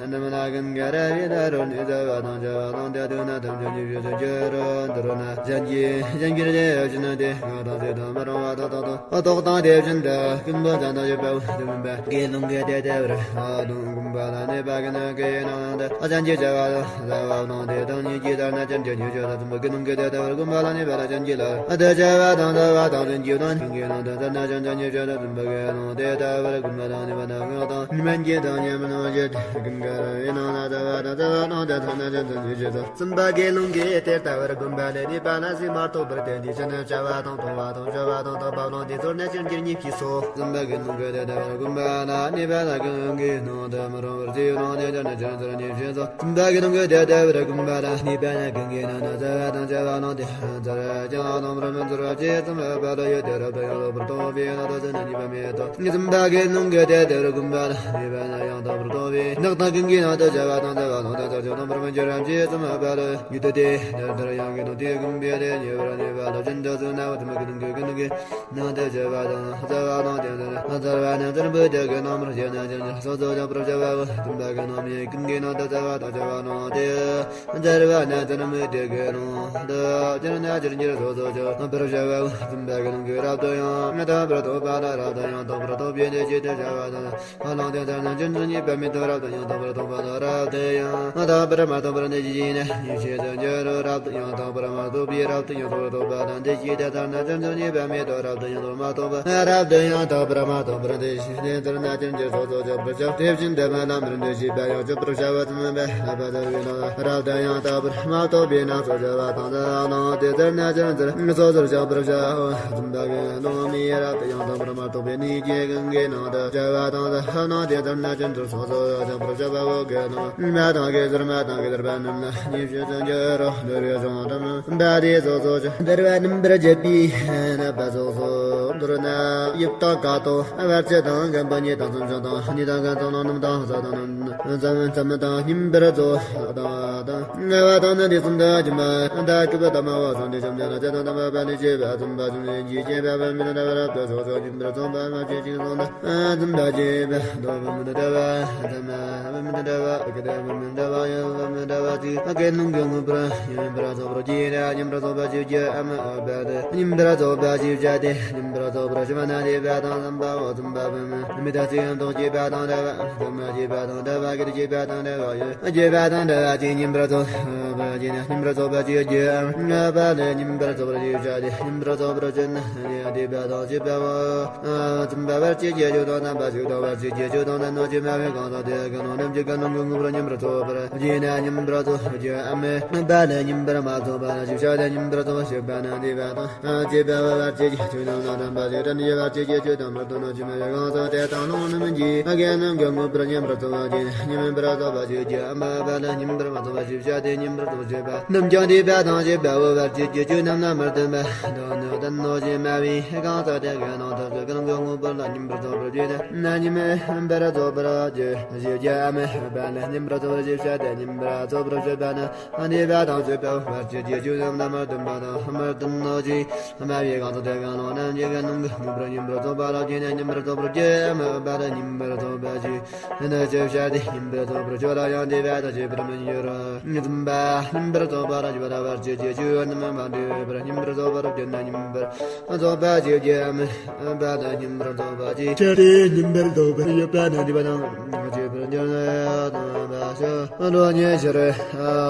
རྣམས་ལ་ཀུན་དགའ་ར་བའི་ལྷ་རོ་ནས་ཟ་བ་དང་བྱ་བ་དང་དེ་དུས་ན་ཐམས་ཅད་ཉིད་ཕྱིར་སོ། འགྱུར་རོ་འདི་རུ་ན་གཞན་གྱི་གཞན་གྱི་རྗེས་ཡོད་ཕྱིར་ན་དེ་ང་དང་ཚེ་དང་མི་རུང་བ་དང་རྟག་ཏུ་རྟོག་དང་། དེ་བཞིན་དུ་ཀུན་པོ་ཙམ་དང་ཡོད་པའོ། དུམ་པ་གི་ལུང་གི་དེ་ལྟ་བུར་ཨ་དང་དགོན་པ་ལ་གནས་པ་གི་ནང་གི་ནང་དུ་གཞན་གྱི་བྱ་བ་དང་ཟ་བ་དང་དེ་དང་ཉིད་ཀྱི་ལྟར་ན་ཅན་གྱི་ཉིད་ཕྱིར་སོ། དུམ་པ་གི་ལུང་གི་དེ་ལྟ་བུར་དགོན་པ་ལ་གནས་པ་ལ་གཞན་གྱི་ལ་དེ་བྱ་བ་དང་ཟ་བ་དང་གཞན་གྱི་དང་ཉིད་ཀྱི་ནང་དུ་ལྟར་ན་ཅན་གྱི་ཉིད་ཕྱིར་སོ། དུམ་པ་གི་ལུང་དེ་ལྟ་བུར་དགོན་པ་ལ་གནས་པ་དང་ངག་དང་ཉི་མ་གྱི་དང་ཉི་མ་ནང་བཞིན་ཀུན་དགའ་ར་བའི་ནང་ན་ཟ་བ་དང་ཟ་བ་དང་དེ་ལྟར་ན་ཅན་གྱི་ཉིད་ཕྱིར་སོ། གསུམ་པ་གི་ལུང་གིས་དེ་ལྟ་བུར་དགོན་པ་ལས་གནས་པ་ལ་ཟིན་མ་ཐོབ་པར་བསྟན་ཏེ་ཕྱི་ནི་བྱ་བ་དང་གཏོང་བ་དང་སྤྱོད་པ་དང་བཏགས་པ་ལོང་དེ་ཚོར་ནས་ཕྱིར་འགྱུར་ཉིད་ཕྱིར་སོ། གསུམ་པ་གི་ལུང་གིས་དེ་ལྟ་བུར་དགོན་པ་ལ་གནས་པ་ལ་ཀུན་དགའི་ནང་དུ་མི་རུང་བར་སྤྱོད་ལོང་དེ་ཚོར་ནས་ཕྱིར་ཚོར་ཉིད་ཕྱིར་སོ། གསུམ་པ་གི་ལུང་གིས་དེ་ལྟ་བུར་དགོན་པ་ལ་གནས་པ་ལ་ཀུན་དགའི་ནང་དུ་བྱ་བ་དང་སྤྱོད་པ་ལོང་དེ་ཚོར་ཀྱང་གཏོང་བར་མི་ཚོར་བ་ཇི་ཙམ་པ་ལ་ཡོད་དེ་རབ་ཏུ་ཡང་ལོག་པར་རྟོག་པའི་ནང་དུ་ཚུར་ནི་གཉིས་པ་མེད་དོ། གསུམ་པ་གི་ལུང་གིས་དེ་ལྟ་བུར་དགོན་པ་ལ་གནས་པ་ལ་ཡང་དག་པར་རྟོག་པའི་ནགས་དང་ཀུན་དགའི་ནང་དུ་བྱ་བ་དང་ཟ་བ་ལོང་དེ་ཚོར་ཀྱང་གཏོང་བར་མི་འགྱུར་རམ། ཇི་ཙམ་པ་ལ་ཡུལ་དུ་དེ་ལྟར་ཡང་གི་དང་དེ་ཀུན་པའི་དེ་ཉེ་བར་གནས་པ་ལ་ཅན་དུ་ཚུར་ན་བ་དུ་མ་གི་དུང་གི་ཀུན་གི་ནང་དུ་བྱ་བ་དང་ཟ་བ་དང་དེ་ལྟར་ཟ་བ་ནི་ཚུར་འབུད་དེ་གི་རྣམ་པར་བྱས་ན་ཅན་སོ་སོ་ཅན་པར་བྱ་བ་དུམ་པ་གི་རྣམ་སྨིན་ཀུན་གི་ནང་དུ་ཟ་བ་དང་བྱ་བ་ནང་དེ་ཟ་བ་ནི་ཚུར་འབུད་དེ་གི་ནང་དུ་ཅན་ན་ཅན་གྱི་སོ་སོ་ཅན་པར་བྱ་བ་དུམ་པ་གི་ནང་གི་རབ་ཏུ་ཡང་དག་པར་རྟོགས་པ་ལ་རབ་ཏུ་ཡང་དག་པར་རྟོགས་པའི་དེ་ཅི་སྟེ་བྱ་བ་དང་། ལོང་དེ་ལྟར་ན་ཅན་ཅན་གཉིས་པ་མེད་དོ། རབ་ཏུ་ཡང་དག་པར་རྟོགས་པ་ལ་རབ་ཏུ་ཡང་དག་པར་མ་རྟོགས་པར་འདི་ཞེས་ནི་ཉིད་ཕྱིར་སོ། འགྱུར་རོ། རབ་ཏུ་ཡང་དག་པར་མ་རྟོགས་པའི་རབ་ཏུ་ཡང་དག་པར་རྟོགས་པ་དང་འདི་ཞེས་དེ་ལྟར་ན་ཅན་ཅན་གཉིས་པ་མེད་དོ། རབ་ཏུ་ཡང་དག་པར་མ་རྟོགས་པ། རབ་ཏུ་ཡང་དག་པར་མ་རྟོགས་པར་འདི་ཞེས་དེ་ལྟར་ན་ཅན་གྱི་སོ་སོ་ཆགས་པར་བྱ། དེ་བཞིན་དུ་མ་ལམ་རིམ་གྲོ་བྱེད་པ་ཡང་གཅོད་པར་བྱ་བ་ཙམ་པས་ལྷག་པ་ལྟ་བུའི་ལམ། རབ་ཏུ་ཡང་དག་པར་མ་རྟོགས་པའི་ནགས་སུ་བྱ་བ་དང་ལོང་དེ་ལྟར་ན་ཅན་ཅན་སོ་སོར་ཆགས་པར་བྱ་བ་ཙམ་པ་གི་ལོང་མི་རབ་ཏུ་ཡང་དག་པར་མ་རྟོགས་པའི་ནི་ཀུན་གི་ནང་དུ་བྱ་བ་དང་ལོང་དེ་ལྟར་ན་ཅན་ཅན་སོ་སོ་ཆགས་པར་བྱ་བའོ་གི་ལོང་མ་དང་གི་ཟུར་མ་དང་གི་ཟུར་པ་རྣམས་ལ་ཉིད་ཕྱིར་སོ། འགྱུར་རོ། འདོར་བའི་གཞུང་དུ་འབད་དེ་སོ་སོ་ཆགས་འདོར་བ་རྣམ་པར་འབྱེད་པའི་རྣམ་པ་སོ་སོ། མདོར་ན་དབྱིབས་དང་ཀ་དོག་བར་ཆད་དང་རྒན་པོ་ཉིད་དང་མཚམས་སྦྱོར་དང་ཉིད་དང་རྒན་དང་ནང་རྣམས་དང་ས་དང་རྣམས་མཚམས་མཚམས་དང་སྙོམས་པར་རྫོགས་དང་དང་ལྔ་པ་དང་ནི་དུས་གསུམ་དུ་སྦྱིན་པ་དང་གུས་པ་དང་སྨྲ་བ་སོགས་འདི་བཅོམ་ལྡན་འདས་ཀྱི་དང་དམ་པ་ལས་བྱེད་པ་ཙམ་པ་ཙམ་ལས་ཀྱི་སྐྱེས་པ་བུད་མེད་དང་འདྲ་བ་རབ་ཏུ་ཕྱོགས་ཕྱོགས་སྙོམས་པར་རྫོགས་པ་མ་སྐྱེས་ཤིང་སོང་དུ་ཙམ་པ་སྐྱེས་པ་མདོར་བུད་མེད་དང་འདྲ་བ་ཙམ་པ་བུད་མེད་དང་འདྲ་བ་ཀུན་ཏུ་བུད་མེད་དང་འདྲ་བ་ཡང་བུད་མེད་དང་འདྲ་བ་ཅིག་ཀུན་ནམ་གྱི་དངོས་པོར་སྙོམས་པར་རྫོགས་པར་བགྱིས་ནས་སྙོམས་པར་རྫོགས་པ་ཞེས་བགྱི་འམ། འོ་བ་དེ་སྙོམས་པར་རྫོགས་པ་ཞེས་བྱ་སྟེ་སྙོམས་པར་རྫོགས་པར་བྱ་བ་ན་སྐྱེས་པ་དང་ཙམ་པའོ། ཙམ་པ་བུད་མེད་མི་དང་ཚིག་ཡང་དོག་སྐྱེས་པ་དང་འདྲ་བ། ཙམ་མ་སྐྱེས་པ་དང་འདྲ་བ་ཀུན་སྐྱེས་པ་དང་འདྲ་བ་ཡོད། སྐྱེས་པ་དང་འདྲ་བ་ཅིག་སྙོམས་པར་རྫོགས་པ་ཅིག་ནི་སྙོམས་པར་རྫོགས་པ་ཅིག་རྒྱུ་འམ། ལྔ་པ་ལས་སྙོམས་པར་རྫོགས་པར་ཞེས་བྱ་སྟེ་སྙོམས་པར་རྫོགས་པར་བྱེད་ན་ཡང་སྐྱེས་པ་དང་སྐྱེས་པའོ། ཙམ་པ་བར་ཆད་ཀྱི་རྒྱུ་དང་རྣམ་པ་ཞིག་དང་བར་ཆད་ཀྱི་རྒྱུ་དང་ནི་སྣང་བྱེད་སྨྲ་བའི་གང་ཟག་དེ་ཀུན་སློང་རྣམས་ཀྱི་ཀུན་སློང་གི་དངོས་པོར་སྙོམས་པར་རྫོགས་པར་བགྱིས་ན་སྙོམས་པར་རྫོགས་རྒྱུ་འམ། ལྔ་པ་ལས་སྙོམས་པར་མ་རྫོགས་པ་ཞེས་བྱ་སྟེ་སྙོམས་པར་རྫོགས་པར་བྱེད་པ་ན་སྐྱེས་པ་དང་སྐྱེས་པའོ། བར་ཆད་ཀྱི་རྒྱུ་དང་རྣམ་པ་ཞིག་དང་ནི་སྣང་བྱེད་ཀྱི་རྒྱུ་དང་མི་སྣང་བྱེད་སྨྲ་བའི་གང་ཟག་དེ་དག་སྣང་རྣམས་ཀྱི་ཀུན་སློང་གི་དངོས་པོར་སྙོམས་ ཉིན་པར་རྫོགས་པ་ཅིག་ཀྱང་མ་པ་ལ་ཉིན་པར་མ་རྫོགས་པ་ཞེས་བྱ་སྟེ། ཉིན་པར་རྫོགས་པ་ཞེས་པ་རྣམས་ཀྱང་འདས་པ་དང་བཅས་པའོ། བར་ཆད་ཀྱི་རྒྱུ་རྣམས་ལ་མི་ལྟུང་བ་དང་ནི་ལྟུང་ནོ་ཞེས་སྨྲ་བས། གང་ཟག་དེ་གིས་ནང་དུ་གི་གང་གི་དངོས་པོ་ལ་ཉིན་པར་རྫོགས་པར་བྱས་ན་ཉིན་པར་རྫོགས་པར་བྱེད་ཅེས་བྱ་སྟེ། ཉིན་པར་རྫོགས་པར་བྱེད་པ་ནི་འདས་པ་དང་བཅས་པའོ། བར་ཆད་ཀྱི་རྒྱུ་རྣམས་ལ་མི་ལྟུང་བ་དང་མི་ལྟུང་ནོ་ཞེས་སྨྲ་བས། གང་ཟག་དེ་གིས་ནང་རྣམས་ཀྱི་གི་ནང་གི་དངོས་པོ་ཉིན་པར་རྫོགས་པ་ལ་བྱས་ན་ཉིན་པར་རྫོགས་པར་བྱེད་ཅེས་སྨྲ་བ་ལ་ཉིན་པར་རྫོགས་པ་ཞེས་ནི་ཅི་བྱ་སྟེ། ཉིན་པར་རྫོགས་པར་བརྗོད་ལ་ཡང་འདས་པ་དང་བཅས་པར་མི་འགྱུར། བཙུན་པ་ཉིན་པར་རྫོགས་པ་ལ་བར་ཆད་ཀྱི་རྒྱུ་རྣམས་མ་འདས་པར་ཉིན་པར་རྫོགས་པར་བྱེད་ན་ཉིན་པར་རྫོགས་པར་བྱེད་ཅེས་སྨྲ་བ་ལ་ཉིན་པར་རྫོགས་པ་ཞེས་བྱ་སྟེ། ཉིན་པར་རྫོགས་པར་བྱེད་པ་ནི་འདས་པ་དང་བཅས་པར་འགྱུར་ན་ཡང་དང་པ་ཞིག་བློ་ཉེ་ཤེས་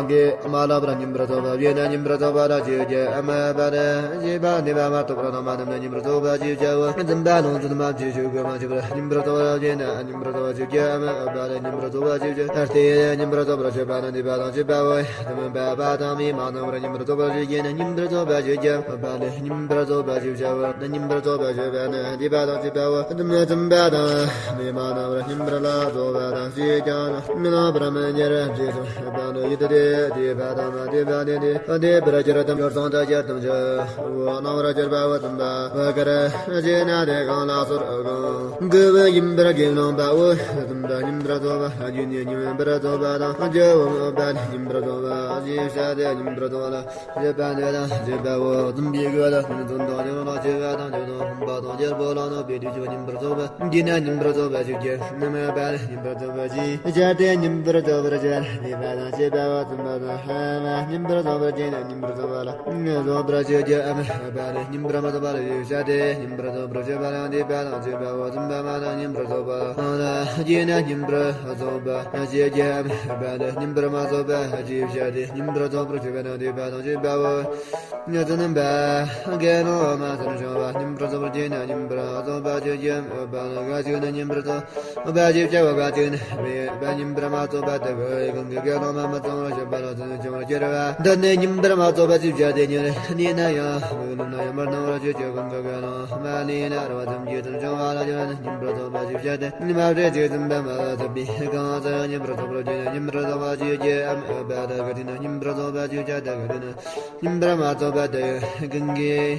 ཀྱིས་མ་བསླབ་པར་ཉིན་པར་རྫོགས་པར་བྱེད་ན་ཉིན་པར་རྫོགས་པ་ལ་བརྗོད་ཅེས་སྨྲ་བ་ལ། བྱས་པ་འདས་པ་མ་ཐོབ་པར་སྣང་བ་རྣམས་ནི་ཉིན་པར་རྫོགས་པ་ཞེས་བྱའོ། བཙུན་པ་ལོངས་སྤྱོད་མ་བྱས་ཆོས་གོས་མ་ཕྱིས་པར་ཉིན་པར་རྫོགས་པར་བྱེད་ན་ཉིན་པར་རྫོགས་པ་ཞེས་བྱའོ། སྨྲ་བ་ལ་ཉིན་པར་རྫོགས་པ་ཞེས་བྱ་སྟེ། ཉིན་པར་རྫོགས་པར་བྱེད་པ་ནི་འདས་པ་དང་བཅས་པའོ། དེ་མིན་པ་པ་དང་མི་མ་སྣང་བར་ཉིན་པར་རྫོགས་པར་བྱེད་ཅེས་ནི་ཉིན་པར་རྫོགས་པ་ཞེས་བྱའོ། སྨྲ་བ་ལ་ཉིན་པར་རྫོགས་པ་ཞེས་བྱའོ། ཉིན་པར་རྫོགས་པ་ཞེས་པ་ནི་འདས་པ་དང་བཅས་པའོ། དེ་མིན་བཙུན་པ་དང་མི་མ་སྣང་བར་ཉིན་པར་ལ་རྫོགས་པ་དང་ཞེས་ཀྱང་མི་སྣང་བར་མི་འགྱུར་ཞེས་སོ། སྨྲ་བ་ལ་ཡུལ་དེ་འདས་པ་དང་མ་འདས་པ་ནི་འདས་འདས་པར་གྱུར་ཏམ། སྦྱོར་ཚང་དུ་གྱུར་ཏམ་ཞེས་སྣང་བར་གྱུར་པའོ། བཙུན་པ་བ་ཀར་བྱས་ན་དེ་གང་ལ་སོགས་གང་གི་བུ་ཡིན་པར་དགེ་སློང་པའོ། བཙུན་པ་ཉིན་པར་རྫོགས་པ་རྒྱུ་ནི་ཉིན་པར་རྫོགས་པ་དང་རྒྱུ་བུ་མོ་པ་ནི་ཉིན་པར་རྫོགས་པ་ཞེས་བྱ་སྟེ། ཉིན་པར་རྫོགས་ལ་བྱེད་པ་འདས་དང་བཅས་པའོ། བཙུན་པའི་གོས་ལ་ནི་བཙུན་དང་ཉིན་ལ་བྱེད་པ་དང་ཉོན་དང་ཕོངས་པ་དང་རྒྱལ་པོ་ལ་གནོད་པའི་དུས་ཀྱང་ཉིན་པར་རྫོགས་པ་འདས་ན་ཉིན་པར་རྫོགས་པ་ཞེས་བྱའོ། སྨྲ་བ་ལ་ཉིན་པར་རྫོགས་པ་ཞེས་བྱ་སྟེ། ཉིན་པར་རྫོགས་པར་བྱེད་པ་ནི་འདས་པ་དང་བཅས་པའོ། བཙུན་པ་དང་ཧ་མ་ཉིན་པར་རྫོགས་པར་བྱེད་ན་ཉིན་པར་རྫོགས་པ་ལ་རྫོགས་པར་བྱེད་ཅེས་སྨྲ་བ་ལ་ཉིན་པར་མ་རྫོགས་པ་ལ་ཞེས་བྱ་སྟེ། ཉིན་པར་རྫོགས་པར་བྱེད་པ་ལ་འདས་པ་དང་བཅས་པའོ། བཙུན་པ་མ་དང་ཉིན་པར་རྫོགས་པ་ལ་བྱེད་ན་ཉིན་པར་རྫོགས་པ་ཞེས་བྱ་སྟེ། ཉིན་པར་མ་རྫོགས་པ་ཞེས་བྱ་སྟེ། ཉིན་པར་རྫོགས་པར་བྱེད་པ་ལ་འདས་པ་དང་བཅས་པའོ། བཙུན་པ་དགེ་སློང་མ་ཚུལ་བྱུང་བ་ཉིན་པར་རྫོགས་པར་བྱེད་ན་ཉིན་པར་རྫོགས་པ་ཞེས་བྱའོ། སྨྲ་བ་ལ་གང་ཞིག་ནི་ཉིན་པར་རྫོགས་པ་ཞེས་བྱའོ། གང་ཞིག་ནི་མེད་པ་ཉིན་པར་མ་རྫོགས་པ་དེ་གང་གིས་དགེ་སློང་མ་མི་གཙང་བར་བྱེད་པ་ལ་ཚུལ་བྱུང་བར་འགྱུར་བ་འདི་ནི་ཉིན་པར་མ་རྫོགས་པ་ཞེས་བྱ་སྟེ། ཉིན་རེ་གནས་ན་ཡང་མིག་ལུམ་ན་ཡང་མི་སྣང་བར་བྱེད་ཅིང་། གང་གིས་དགེ་སློང་མ་ལུས་ན་རུང་བ་ཙམ་གྱིས་ཚུལ་བྱུང་བ་ལ་སྦྱར་བ་ནི་ཉིན་པར་རྫོགས་པ་ཞེས་བྱ་སྟེ། མ་བྱས་ཏེ་བཙུན་པ་མ་ཐོབ་པའི་གང་ཟག་ཉིན་པར་རྫོགས་པར་བྱེད་ན་ཉིན་པར་རྫོགས་པ་ཞེས་བྱའོ། སྨྲ་བ་ལ་གང་ཞིག་ནི་ཉིན་པར་རྫོགས་པ་ཞེས་བྱ་སྟེ། གང་ཞིག་ནི་ཉིན་པར་མ་རྫོགས་པ་དེ་གང་གིས་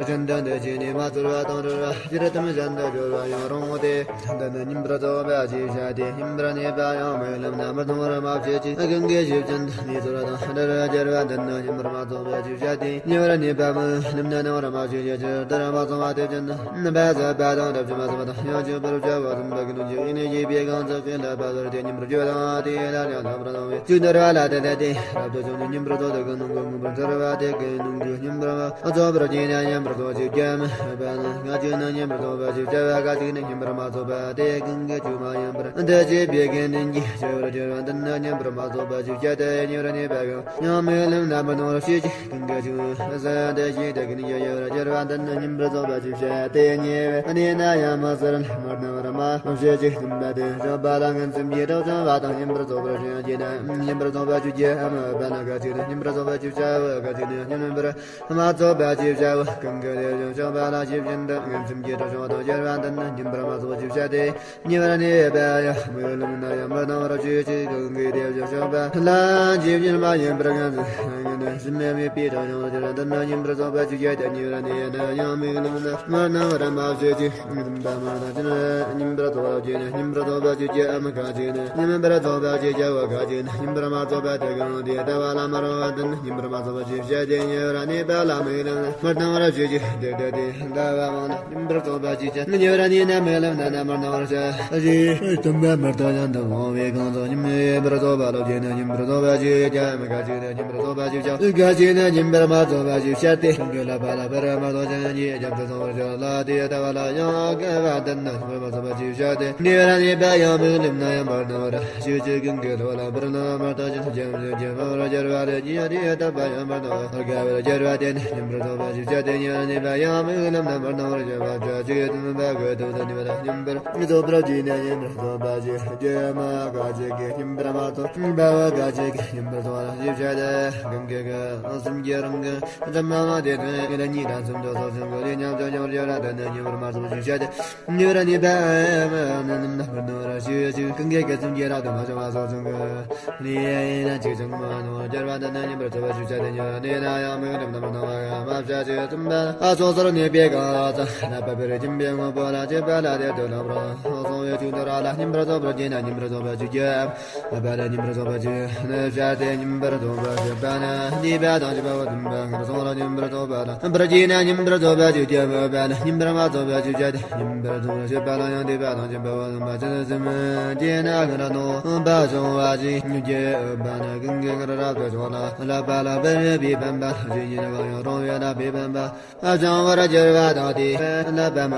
སྦྱིན་བདག་འདི་ཕྱིས་ནས་མ་ཚོར་བ་དང་བྲལ་བ་སྤྱིར་བཏང་གཞན་དུ་སྦྱོར་བ་ཡང་རུང་སྟེ། འདི་ནི་ཉིན་པར་རྫོགས་པ་ཞེས་བྱ་སྟེ། ཉིན་པར་གནས་པ་ཡང་མིག་ལུམ་ན་མི་སྣང་བར་མ་བྱེད་ཅིག་གང་གིས་ཕྱིས་ཕྱིན་ནས་ཚོར་བ་དང་བྲལ་བར་གྱུར་པ་འདི་ནི་ཉིན་པར་མ་རྫོགས་པ་ཞེས་བྱ་སྟེ། ཉིན་པར་གནས་པ་མིག་ལུམ་ན་སྣང་བར་མ་བྱེད་ཅིག་ཇི་ལྟར་མ་སོང་བ་དེ་བཞིན་དུ་འབད་ཟབ་པ་དང་རབ་ཏུ་མ་ཟབ་པ་དང་ཡང་གཅིག་པུར་བྱ་བ་ཙམ་པ་གི་ནང་གི་ཡིན་ནས་བྱས་པའི་གང་ཟག་གི་བསླབ་པར་དེ་ཉིན་པར་བརྗོད་དང་དེ་ལ་ཡང་ལྷག་པར་སྣང་བས། ཇི་ལྟར་བ་ལ་དེ་ལྟ་སྟེ། རབ་ཏུ་བྱུང་ནས་ཉིན་པར་རྫོགས་དེ་གི་ནང་གི་མངོན་པར་མཐོ་བ་དེ་གི་ནང་གི་ཉིན་པར་རྫོགས་པར་བྱེད་ན་ཉིན་པར་རྫོགས་ཞེས་བྱའོ། སྨྲ་བ་ལ་གང་ཞིག་ནི་ཉིན་པར་རྫོགས་པ་ཞེས་བྱ་བ་གང་ཞིག་ནི་ཉིན་པར་མ་རྫོགས་པ་དེ་གང་གིས་ཆོས་མ་ཡིན་པར་འདི་བྱས་པའི་དགེ་འདུན་གྱིས་བྱ་བར་གྱུར་པ་འདི་ནི་ཉིན་པར་མ་རྫོགས་པ་ཞེས་བྱ་སྟེ། ཉིན་པར་གནས་པ་གང་ཡང་མིག་ལུམ་ན་མི་སྣང་བར་བྱེད་ཅིག་གང་གིས་ཆོས་ཟད་དེ་ཞིག་དེ་ཀུན་གྱི་ཡོད་པར་གྱུར་པ་འདི་ནི་ཉིན་པར་རྫོགས་པ་ཞེས་བྱ་སྟེ། ཉིན་པར་གནས་ན་ཡང་མི་སྣང་བར་མི་སྣང་བར་མ་བྱེད་ཅིག་བཙུན་པ་དེ་བྱ་བ་ལ་ངན་སེམས་ཀྱིས་གྲོགས་བྱུང་བ་དང་ཉིན་པར་རྫོགས་པར་བྱེད་ན་ཉིན་པར་རྫོགས་པ་ཞེས་བྱའོ། སྨྲ་བ་ལ་གང་ཞིག་ནི་ཉིན་པར་རྫོགས་པ་ཞེས་བྱའོ། གང་ཞིག་ནི་ཉིན་པར་མ་རྫོགས་པ་ཞེས་བྱའོ། གང་གིས་དེ་བཞིན་གཤེགས་པ་ལ་ཇི་བཞིན་དུ་ངན་སེམས་ཀྱིས་གྲོགས་བྱུང་བ་དང་གྱུར་པ་འདི་ནི་ཉིན་པར་མ་རྫོགས་པ་ཞེས་བྱ་སྟེ། ཉིན་པར་གནས་པ་ཡང་མིག་ལུམ་ན་ཡང་མི་སྣང་བར་བྱེད་ཅིག་གང་གིས་དེ་བཞིན་གཤེགས་པ་ལ་ཇི་བཞིན་མ་ཡིན་པར་ངན་སེམས་ངན་སེམས་མེད་པའི་གྲོགས་བྱུང་བ་དེ་ལ་འདི་ནི་ཉིན་པར་རྫོགས་པ་ཞེས་བྱ་སྟེ། ཉིན་པར་གནས་ན་ཡང་མིག་ལུམ་ན་མི་སྣང་བར་མ་བྱེད་ཅིག་བཙུན་པ་མ་དང་ཕྱིན་ཉིན་པར་རྫོགས་པ་ཞེས་ནི་ཉིན་པར་རྫོགས་པ་ཞེས་བྱའོ། སྨྲ་བ་གང་ཞིག་ནི་ཉིན་པར་རྫོགས་པ་ཞེས་བྱའོ། གང་ཞིག་ནི་ཉིན་པར་མ་རྫོགས་པ་དེ་གང་དེ་ལྟ་བ་ལ་མི་རུང་བ་འདི་ནི་ཉིན་པར་མ་རྫོགས་པ་ཞེས་བྱ་སྟེ། ཉིན་པར་གནས་པ་ལ་མིག་ལུམ་ན་མི་སྣང་བར་བྱེད་ཅིག་དེ་ལྟ་སྟེ་ལྟ་བ་མང་ན་ཉིན་པར་རྫོགས་པ་ཞེས་བྱ། ཉིན་པར་གནས་ན་མིག་ལུམ་ན་མི་སྣང་བར་བྱ་ཞེས་བསྟན་པ་མི་རྟག་ཡང་དུ་འོང་བའི་གང་ཟག་ཉིན་པར་རྫོགས་པ་ལ་བྱེད་ན་ཉིན་པར་རྫོགས་པ་ཞེས་བྱའོ། གང་ཞིག་ནི་ཉིན་པར་རྫོགས་པ་ཞེས་བྱའོ། གང་ཞིག་ནི་ཉིན་པར་མ་རྫོགས་པ་ཞེས་བྱ་སྟེ། གང་གིས་བསླབ་པ་ལ་བར་མ་དོ་ཞིང་ཡིད་རྒྱབ་ཏུ་སོང་བར་བྱ་ལ་དེ་ལྟ་བ་ལ་ཡང་དགེ་བ་འདི་ནི་ཉིན་པར་མ་རྫོགས་པ་ཞེས་བྱ་སྟེ། ཉིན་པར་གནས་པ་ཡང་མིག་ལུམ་ན་ཡང་མི་སྣང་བར་བྱེད་ཅིག་གང་གིས་བསླབ་པ་ལ་བར་སྣང་བ་མ་དོ་ཞིང་སྐྱེ་བ་སྐྱེ་བ་མ་རུང་བར་གྱུར་པ་དེ་ཉིད་ཡང་དེ་ལྟ་བ་ཡང་མི་སྣང་བར་དགེ་བར་གྱུར་པ་དེ་ནི་ཉིན་པར་རྫོགས་པ་ཞེས་བྱ་སྟེ། ཉིན་པར་གནས་པ་ཡང་མིག་ལུམ་ན་མི་སྣང་བར་བྱ་བ་བྱ་ཅིག་བཙུན་པ་གི་དུག་ཏུ་ཉིན་པར་ཉིན་པར་རྫོགས་པར་བྱེད་ན་ཉིན་པར་རྫོགས་པ་ཞེས་བྱའོ། སྨྲ་བ་གང་ཞིག་ སྙོམས་པར་མ་ཚོགས་པ་བ་ག་ཅི་གི་སྙོམས་པར་ཚོགས་པ་ཞེས་བྱ་སྟེ། གང་གི་གི་སེམས་ཀྱི་རང་གི་ཙམ་མ་ལ་དེ་དོན་ཡིན་ན་གཉིས་དང་གསུམ་དུ་སོགས་ཀྱང་གོ་ལས་ཉམས་སུ་མྱོང་བར་བྱེད་ལ་དེ་ནི་སྙོམས་པར་མ་ཚོགས་པ་ཞེས་བྱ་སྟེ། སྙོམས་པར་ནུས་པ་མ་ནི་རྣམ་པར་གནོན་པར་ཞུ་ཞིང་། གང་གི་གི་སེམས་ཀྱི་རབ་ཏུ་མ་བྱུང་བ་སོགས་ཀྱང་གོ་ལས་ཡིན་ན་གཅིག་ཀྱང་མ་མྱོང་བར་བྱེད་པ་དེ་ནི་སྙོམས་པར་ཚོགས་པ་ཞེས་བྱ་སྟེ། སྙོམས་པར་ནུས་ན་ཡང་མིག་རྣམ་རྣམ་པར་སྣང་བ་ཡང་མ་བྱ་ཞིང་། ཙམ་པ་ཨ་སོ་སོར་གནས་པའི་གང་ཟག་རྣམ་པར་སྦྱིན་པའི་དངོས་པོ་ལ་སྤྱད་པ་ལ་དེ་དུ་རྣམ་པར་སོང་བའི་ཆོས་འདི་ར་ལ་སྙོམས་པར་ཚོགས་པར་བགྱིས་ན་སྙོམས་པར་ཚོགས་པ་ཞེས་བྱའམ། སྙོམས་པར་ཚོགས་པ་ཞེས་བྱ་སྟེ། སྙོམས་པར་ཚོགས་པ་ཞེས་པ་ནི་འདུས་པ་དང་བཅས་པའོ། ཙམ་པ་ངན་སོང་ལ་སྙོམས་པར་ཚོགས་པ་ལ་སྙོམས་པར་བགྱིས་ན་སྙོམས་པར་ཚོགས་པ་ཞེས་བྱའམ། སྙོམས་པར་མ་ཚོགས་པ་ཞེས་བྱ་སྟེ། སྙོམས་པར་ཚོགས་པ་ཞེས་པ་ལ་ཡང་འདུས་པ་དང་བཅས་པའོ། ཙམ་པ་ཅི་ཙམ་གྱིས་ན་སྔར་སྣང་བ་བྱུང་བ་ཞིག་སྙོམས་བགྱིད་པ་ནི་གང་གིས་སྔར་རབ་ཏུ་བྱུང་ལ་བསླབ་པ་ལ་བར་པའི་བར་པ་ཞིག་ཉིད་གང་ཡང་རུང་བའི་བསླབ་པའི་བར་པ། བྱང་བར་གྱུར་པ་དང་། དེ་བསླབ་པ་མ་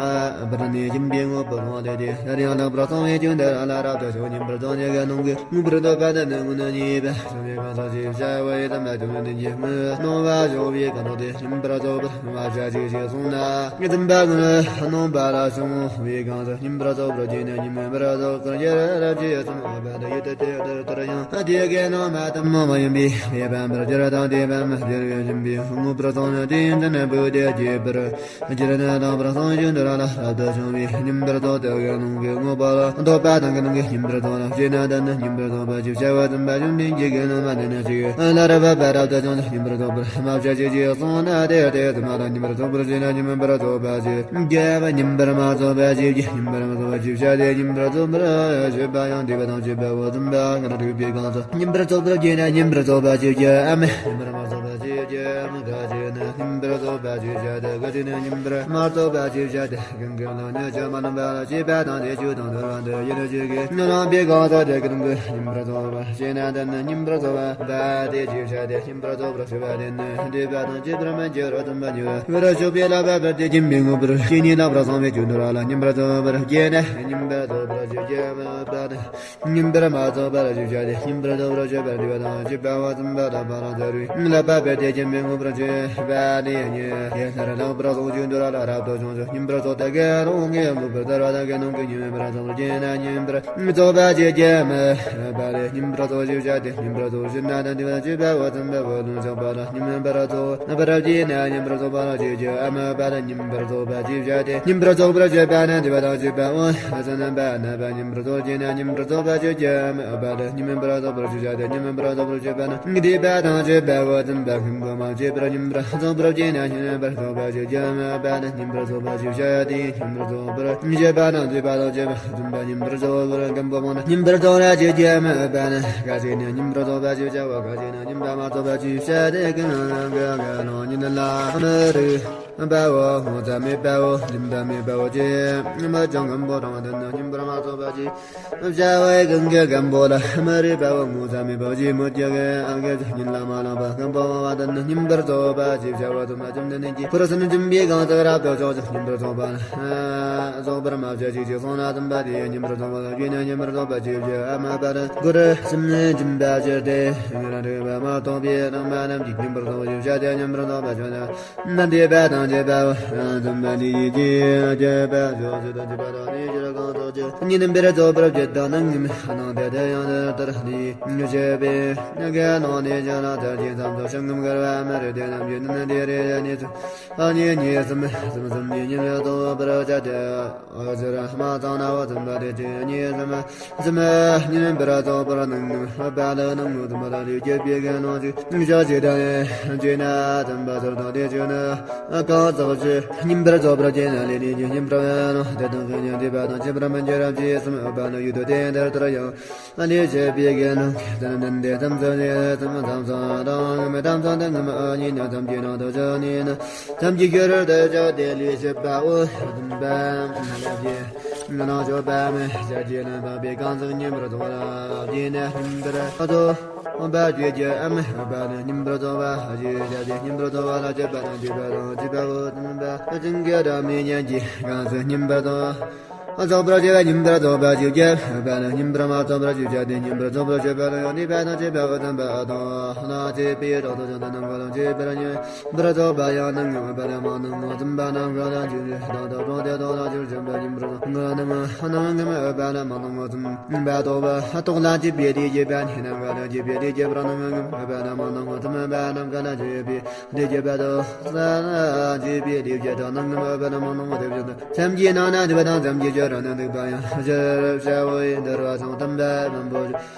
བར་ནས་སྦྱིན་པའི་དངོས་པོ་ལོངས་ཏེ། དེ་ལྟར་ཡང་རྣམ་པར་སངས་རྒྱས་ཀྱང་འདི་ར་ལ་རབ་ཏུ་བྱུང་། སྙོམས་པར་ཚོགས་ནས་གང་སྣང་གི་དངོས་པོར་འདོད་པ་དེ་ནི་སྔོན་ནས་རྙེད་པ་བྱུང་བའི་གང་ཟག་ཅེས་བྱ་བ་ཡི་དམ་པ་ཀུན་ལྡན་གྱི་སྨོན་ལམ་བྱུང་བའི་གང་ཟག་དེ་སྙོམས་པར་ཚོགས་པར་མ་བྱ་ཞིག་ཅེས་གསུངས་ན། དམ་པ་ཀུན་སྣང་བ་ལ་བྱུང་བའི་གང་ཟག་སྙོམས་པར་ཚོགས་པར་བགྱིས་ནས་སྙོམས་པར་ཚོགས་པར་གྱུར་ཅིག་གསུངས་པ་དེ་ཡོད་དེ། དེ་ལྟར་ཡང་དེ་གའི་སྣང་བ་དེ་མ་མ་ཡིན་པའི་མེད་པར་འགྱུར་དང་། དེ་བས་མ་འགྱུར་བའི་སྦྱིན་པའི་དངོས་པོར་སོང་ན་དེ་ཡང་དེ་ནི་བུ་དེ་བགྱིས་པར། སྤྱིར་ན་དང་པོར་སངས་རྒྱས་འདི་ར་ལ་རབ་ཏུ་བྱུང་བའི་སྙོམས་པར་ཚོགས་དེ་གའི་སྣང་གི་དངོས་པོ་ལ་འདོད་པ་དང་གི་སྣང་གི་སྙོམས་པར་ཚོགས་ལ་སྤྱད་ན་དེ་ནི་སྙོམས་པར་ཚོགས་པ་ཞེས་བྱ་བ་ཙམ་པ་བཅོམ་ལྡན་འདས་ཀྱིས་སྣང་བ་འདི་ནི་གཅིག་ལ་རབ་པ་རབ་ཏུ་བྱུང་ན་སྙོམས་པར་ཚོགས་པར་མ་བྱ་ཞིག་ཅེས་གསུངས་ན། དེ་དེ་ཙམ་ལ་སྙོམས་པར་ཚོགས་པར་བྱེད་ན་སྙོམས་པར་ཚོགས་པ་ཞེས་བྱ་བ་སྙོམས་པར་མ་ཚོགས་པ་ཞེས་བྱ། སྙོམས་པར་མ་ཚོགས་པ་ཞེས་བྱ་སྟེ། སྙོམས་པར་ཚོགས་པར་བྱེད་པ་ཡང་འདུས་པ་དང་བཅས་པའོ། ཙམ་པ་སྔར་འགྲུབ་པའི་གང་ཟག་སྙོམས་པར་ཚོགས་པར་བགྱིས་ན་སྙོམས་པར་ཚོགས་པ་ཞེས་བྱའམ། སྙོམས་པར་མ་ཚོགས་པ་ཞེས་བྱའམ། ག་ཅི་ནི་སྙོམས་པར་ཚོགས་པ་ཞེས་བྱ་སྟེ། ག་ཅི་ནི་སྙོམས་པར་མ་ཚོགས་པ་ཞེས་བྱ་སྟེ། གང་གི་ལ་ནི་ཆོས་མ་ནོར་བ་ལ་སྤྱད་པ་དང་། དེ་ཆོས་དང་ནོར་བ་འདི་ཡིན་ནོ་ཞེས་བགྱིས་ན་རུང་བའི་གང་ཟག་དེ་གང་གི་སྙོམས་པར་ཚོགས་པ་ཞེས་ན་དེ་ནི་སྙོམས་པར་ཚོགས་པ་དེ་ཞེས་བྱ་སྟེ། སྙོམས་པར་ཚོགས་པར་བྱེད་པ་དེ་ནི་འདུས་པ་དང་བཅས་པར་མི་འགྱུར་རོ། ཙམ་པ་འགྱུར་བར་ཤོག་པའི་བསླབ་པ་སྤེལ་ཏེ་སྦྱིན་པའི་དངོས་པོར་བགྱིས་ནས་ལག་པར་བཟུང་བའི་ཆོས་འདི་ར་ལ་སྙོམས་པར་ཚོགས་པར་བགྱིས་ན་སྙོམས་པར་ཚོགས་པ་ཞེས་བྱའམ། སྙོམས་པར་མ་ཚོགས་པ་ཞེས་བྱ་སྟེ། སྙོམས་པར་ཚོགས་པར་བྱེད་པ་འདུས་པ་དང་བཅས་པའོ། ཙམ་པ་ལ་པ་རང་ཚར་བའི་བསླབ་པ་སྤེལ་ཏེ་སྦྱིན་པའི་དངོས་པོར་བྱེད་པ་དེ་ཉིད་དེ་ལྟར་ལག་པར་བཟུང་ཆོས་འདི་ར་ལ་རབ་ཏུ་བྱུང་ཞིང་སྙོམས་པར་ཚོགས་དེ་གའི་རང་གི་དངོས་པོར་ཚར་བ་དག་གི་སྣང་གི་སྙོམས་པར་ཚོགས་པར་བགྱིས་ན་སྙོམས་པར་ཚོགས་པ་ཞེས་བྱའམ། པ་ལས་སྙོམས་པར་ཚོགས་ཞེས་བྱ་སྟེ། སྙོམས་པར་ཚོགས་ཕྱིར་ན་དང་འདུས་པ་དང་བཅས་པའོ། ཙམ་པ་པོ་ལུང་ཆགས་པ་ལ་སྙོམས་པར་ཚོགས་པར་བགྱིས་ན་སྙོམས་པར་ཚོགས་པ་ཞེས་བྱའམ། པ་ལས་སྙོམས་པར་ཚོགས་པ་ཞེས་བྱ་སྟེ། སྙོམས་པར་ཚོགས་པར་བྱེད་པ་ནི་འདུས་པ་དང་བཅས་པའོ། ས་རྣམ་པ་རྣམ་པ་སྙོམས་པར་ཚོགས་བགྱིས་ན་སྙོམས་པར་ཚོགས་པ་ཞེས་བྱའམ། པ་ལས་སྙོམས་པར་ཚོགས་པར་ཞེས་བྱ་སྟེ། སྙོམས་པར་ཚོགས་པར་བྱེད་པ་ནི་འདུས་པ་དང་བཅས་པའོ། ཙམ་པ་མཁན་པོ་མ་བྱས་པར་སྙོམས་པར་ཚོགས་པར་བགྱིས་ན་སྙོམས་པར་ཚོགས་པ་ཞེས་བྱའམ། པ་ལས་སྙོམས་པར་ཚོགས་པ་ཞེས་བྱ་སྟེ། སྙོམས་པར་ཚོགས་པར་བྱེད་པ་དང་འདུས་པ་དང་བཅས་པ་ཙམ་པ་སྙོམས་པར་ཚོགས་པར་མཁན་པོ་མང་ན་སྙོམས་པར་ཚོགས་ར་ཞེས་བྱའམ། པ་ནི་ག་ཅི་ནི་སྙོམས་པར་ཚོགས་པ་ཞེས་བྱ་བ། ག་ཅི་ནི་སྙོམས་པར་མ་ཚོགས་པ་ཞེས་བྱ་སྟེ། གང་གི་གང་གི་སྣང་ཉིད་ལ་མི་རིག་པའོ། ངོ་ཚ་མེད་པའོ། སྦྱིན་པ་མེད་པའོ། ཅེས་སྨྲས་ཀྱང་མཁན་པོ་དྲང་བ་དེ་ནི་སྙོམས་པར་མ་ཚོགས་པ་ཞེས་བྱ་བའི་གང་གི་མཁན་པོ་ལ་མི་རིག་པའོ། ངོ་ཚ་མེད་པའོ། ཅེས་སྨྲས་ཀྱང་གི་གང་གི་ཉིད་ལ་མ་ལོག་པ་མཁན་པོ་མང་བ་དེ་ནི་སྙོམས་པར་ཚོགས་པ་ཞེས་བྱ་བ་དུ་མ་བཅོམ་ལྡན་འདས་ཀྱིས་འཁོར་གསུམ་འཇོམས་པའི་གང་ཟག་རབ་ཏུ་བྱུང་ཞིང་སྙོམས་པར་ཚོགས་པ་ཚོགས་པར་མ་བྱ་ཞིག་ཅེས་གསུངས་ན། ཙམ་པ་དེ་ཡང་སྙོམས་པར་ཚོགས་པ་ལ་བགྱིས་ན་སྙོམས་པར་ཚོགས་པ་ཞེས་བྱའམ། པ་ལས་འཁོར་གསུམ་འཇོམས་པ་ཕྱིར་ཏེ། ཉེ་རིང་འབྲེལ་བ་མ་གཏོགས་པའི་སྣང་བ་རྣམས་ཀྱིས་སྙོམས་པར་ཚོགས་པ་ཞེས་བྱ་སྟེ། སྙོམས་པར་ཚོགས་པ་ཞེས་བྱ་སྟེ། འདུས་པ་དང་བཅས་པའོ། ཙམ་པ་དེ་ཡིད་ཀྱི་སྤྱོད་པ་ཕྱོགས་བཅུ་དང་བཅས་པ་དག་ནས་སྤྱིར་གང་ཟག་ཅིག་ཉིད་སྙོམས་པར་ཚོགས་པར་བྱེད་དང་སྣང་ངམ་སྣང་སྟེ། དེ་ཡང་དེ་ལྟར་ནི་མི་བྱེད་པས། ནི་དགེ་སློང་དེ་ཅི་ལ་ཚར་གྱི་མཚམས་སུ་ཤིང་སྐམ་བཀལ་བ་མ་རེད། དེ་རྣམས་ཀྱི་ནི་དེ་རེ་རེ་ནས་ཚུར་གཉིས་གཉིས་གསུམ་གསུམ་གསུམ་གྱིས་སྙོམས་པར་ཚོགས་པར་བྱ་སྟེ། འོ་ཟེར་སྨྲ་ཙམ་ན། འོ་ཙམ་པ་དེ་གཅིག་གཉིས་གསུམ་གསུམ་སྙོམས་པར་ཚོགས་པར་སྣང་ངམ། པ་ལས་སྣང་ངོ་། ཙམ་པ་ལ་ལུས་སྐྱེད་པའི་དགེ་སློང་ཅིག་ཕྱོགས་གཅིག་ཏུ་བྱེད་ན། ཙམ་པ་ཚུར་ལྡོག་སྟེ་བྱུང་ན། གང་ཟག་ཅིག་སྙོམས་པར་ཚོགས་པར་བྱེད་ན། ལས་ནི་ཅི་སྙོམས་པར་སྣང་། དེ་དག་གི་ཉོན་སྒྲིབ་པ་དང་བཅས་པར་མི་འགྱུར་རམ་ཞེས་གསུངས་པ་ནི་ཡོད་དོ། དེ་ལྟར་ཡང་ལུས་སྐྱེད་པའི་དགེ་སློང་གིས་ཙམ་དོན་དེ་ཙམ་ཚོགས་ཅིག་ཙམ་ཙམ་ཚོགས་དང་ངམ་ཙམ་ཚོགས་དང་ངམ་གཉིས་ནི་ཙམ་གྱི་ནང་དུ་བཞག་ནས་ནི་ཙམ་གྱི་རྒྱུ་རུ་དེ་བཞག་སྟེ་ལུས་སྐྱེད་པའོ། ཙམ་པ་ལ་བྱེད་ནང་ཆོག་པ་མི་བྱ་རྒྱུ་ནི་འཕགས་པའི་གང་ཟག་སྙོམས་པར་ཚོགས་ལ་བྱེད་ན་སྙོམས་པར་ཚོགས་པ་བྱེད་རྒྱུའམ། པ་ནི་སྙོམས་པར་ཚོགས་པ་ཞེས་བྱ་སྟེ། སྙོམས་པར་ཚོགས་པ་ལ་སྐྱེད་པ་དང་འདུས་པ་དང་བཅས་པའོ། ཙམ་པ་ཅན་གྱི་སྒྲ་མི་སྙན་གྱི་གང་ཟག་སྙོམས་པར་ཚོགས་ རྫོགས་པར་བྱེད་པ་ཉིན་པར་རྫོགས་པ་ཞེས་བྱ་བ་ནི་ཉིན་པར་མ་རྫོགས་པར་ཞེས་བྱ་སྟེ། ཉིན་པར་རྫོགས་པར་བྱེད་པ་ལ་ཡང་ནི་བ་དང་བཅས་པ་བ་དམ་པ་དང་ན་ཚེ་པའི་རོགས་དང་བྱང་དུ་ནམ་མཁའ་ལ་བྱེད་པར་ཉིན་པར་རྫོགས་པ་ཡང་ནམ་མཁའ་མ་ནམ་མཁའ་ལ་བྱེད་པ་ཉིན་པར་རྫོགས་པ་ལ་བྱེད་པ་ཉིན་པར་རྫོགས་པ་ནམ་མཁའ་མ་ནམ་མཁའ་ལ་བྱེད་པ་རྟོགས་ལ་བྱེད་པའི་དེ་བྱེད་པ་ཉིན་ནམ་མཁའ་ལ་བྱེད་པའི་དེ་བྱེད་པ་རང་ནམ་མཁའ་མ་ནམ་མཁའ་ལ་བྱེད་པའི་དེ་བྱེད་པ་དང་། སེམས་ཀྱི་ནང་ན་འདུས་པ་དང་སེམས་ཀྱི་སྦྱོར་བ་ན་འདུས་པ་ཡང་ཕྱིར་བྱ་བའི་འདུལ་བ་དང་དམ་པའི་བློན་པོ་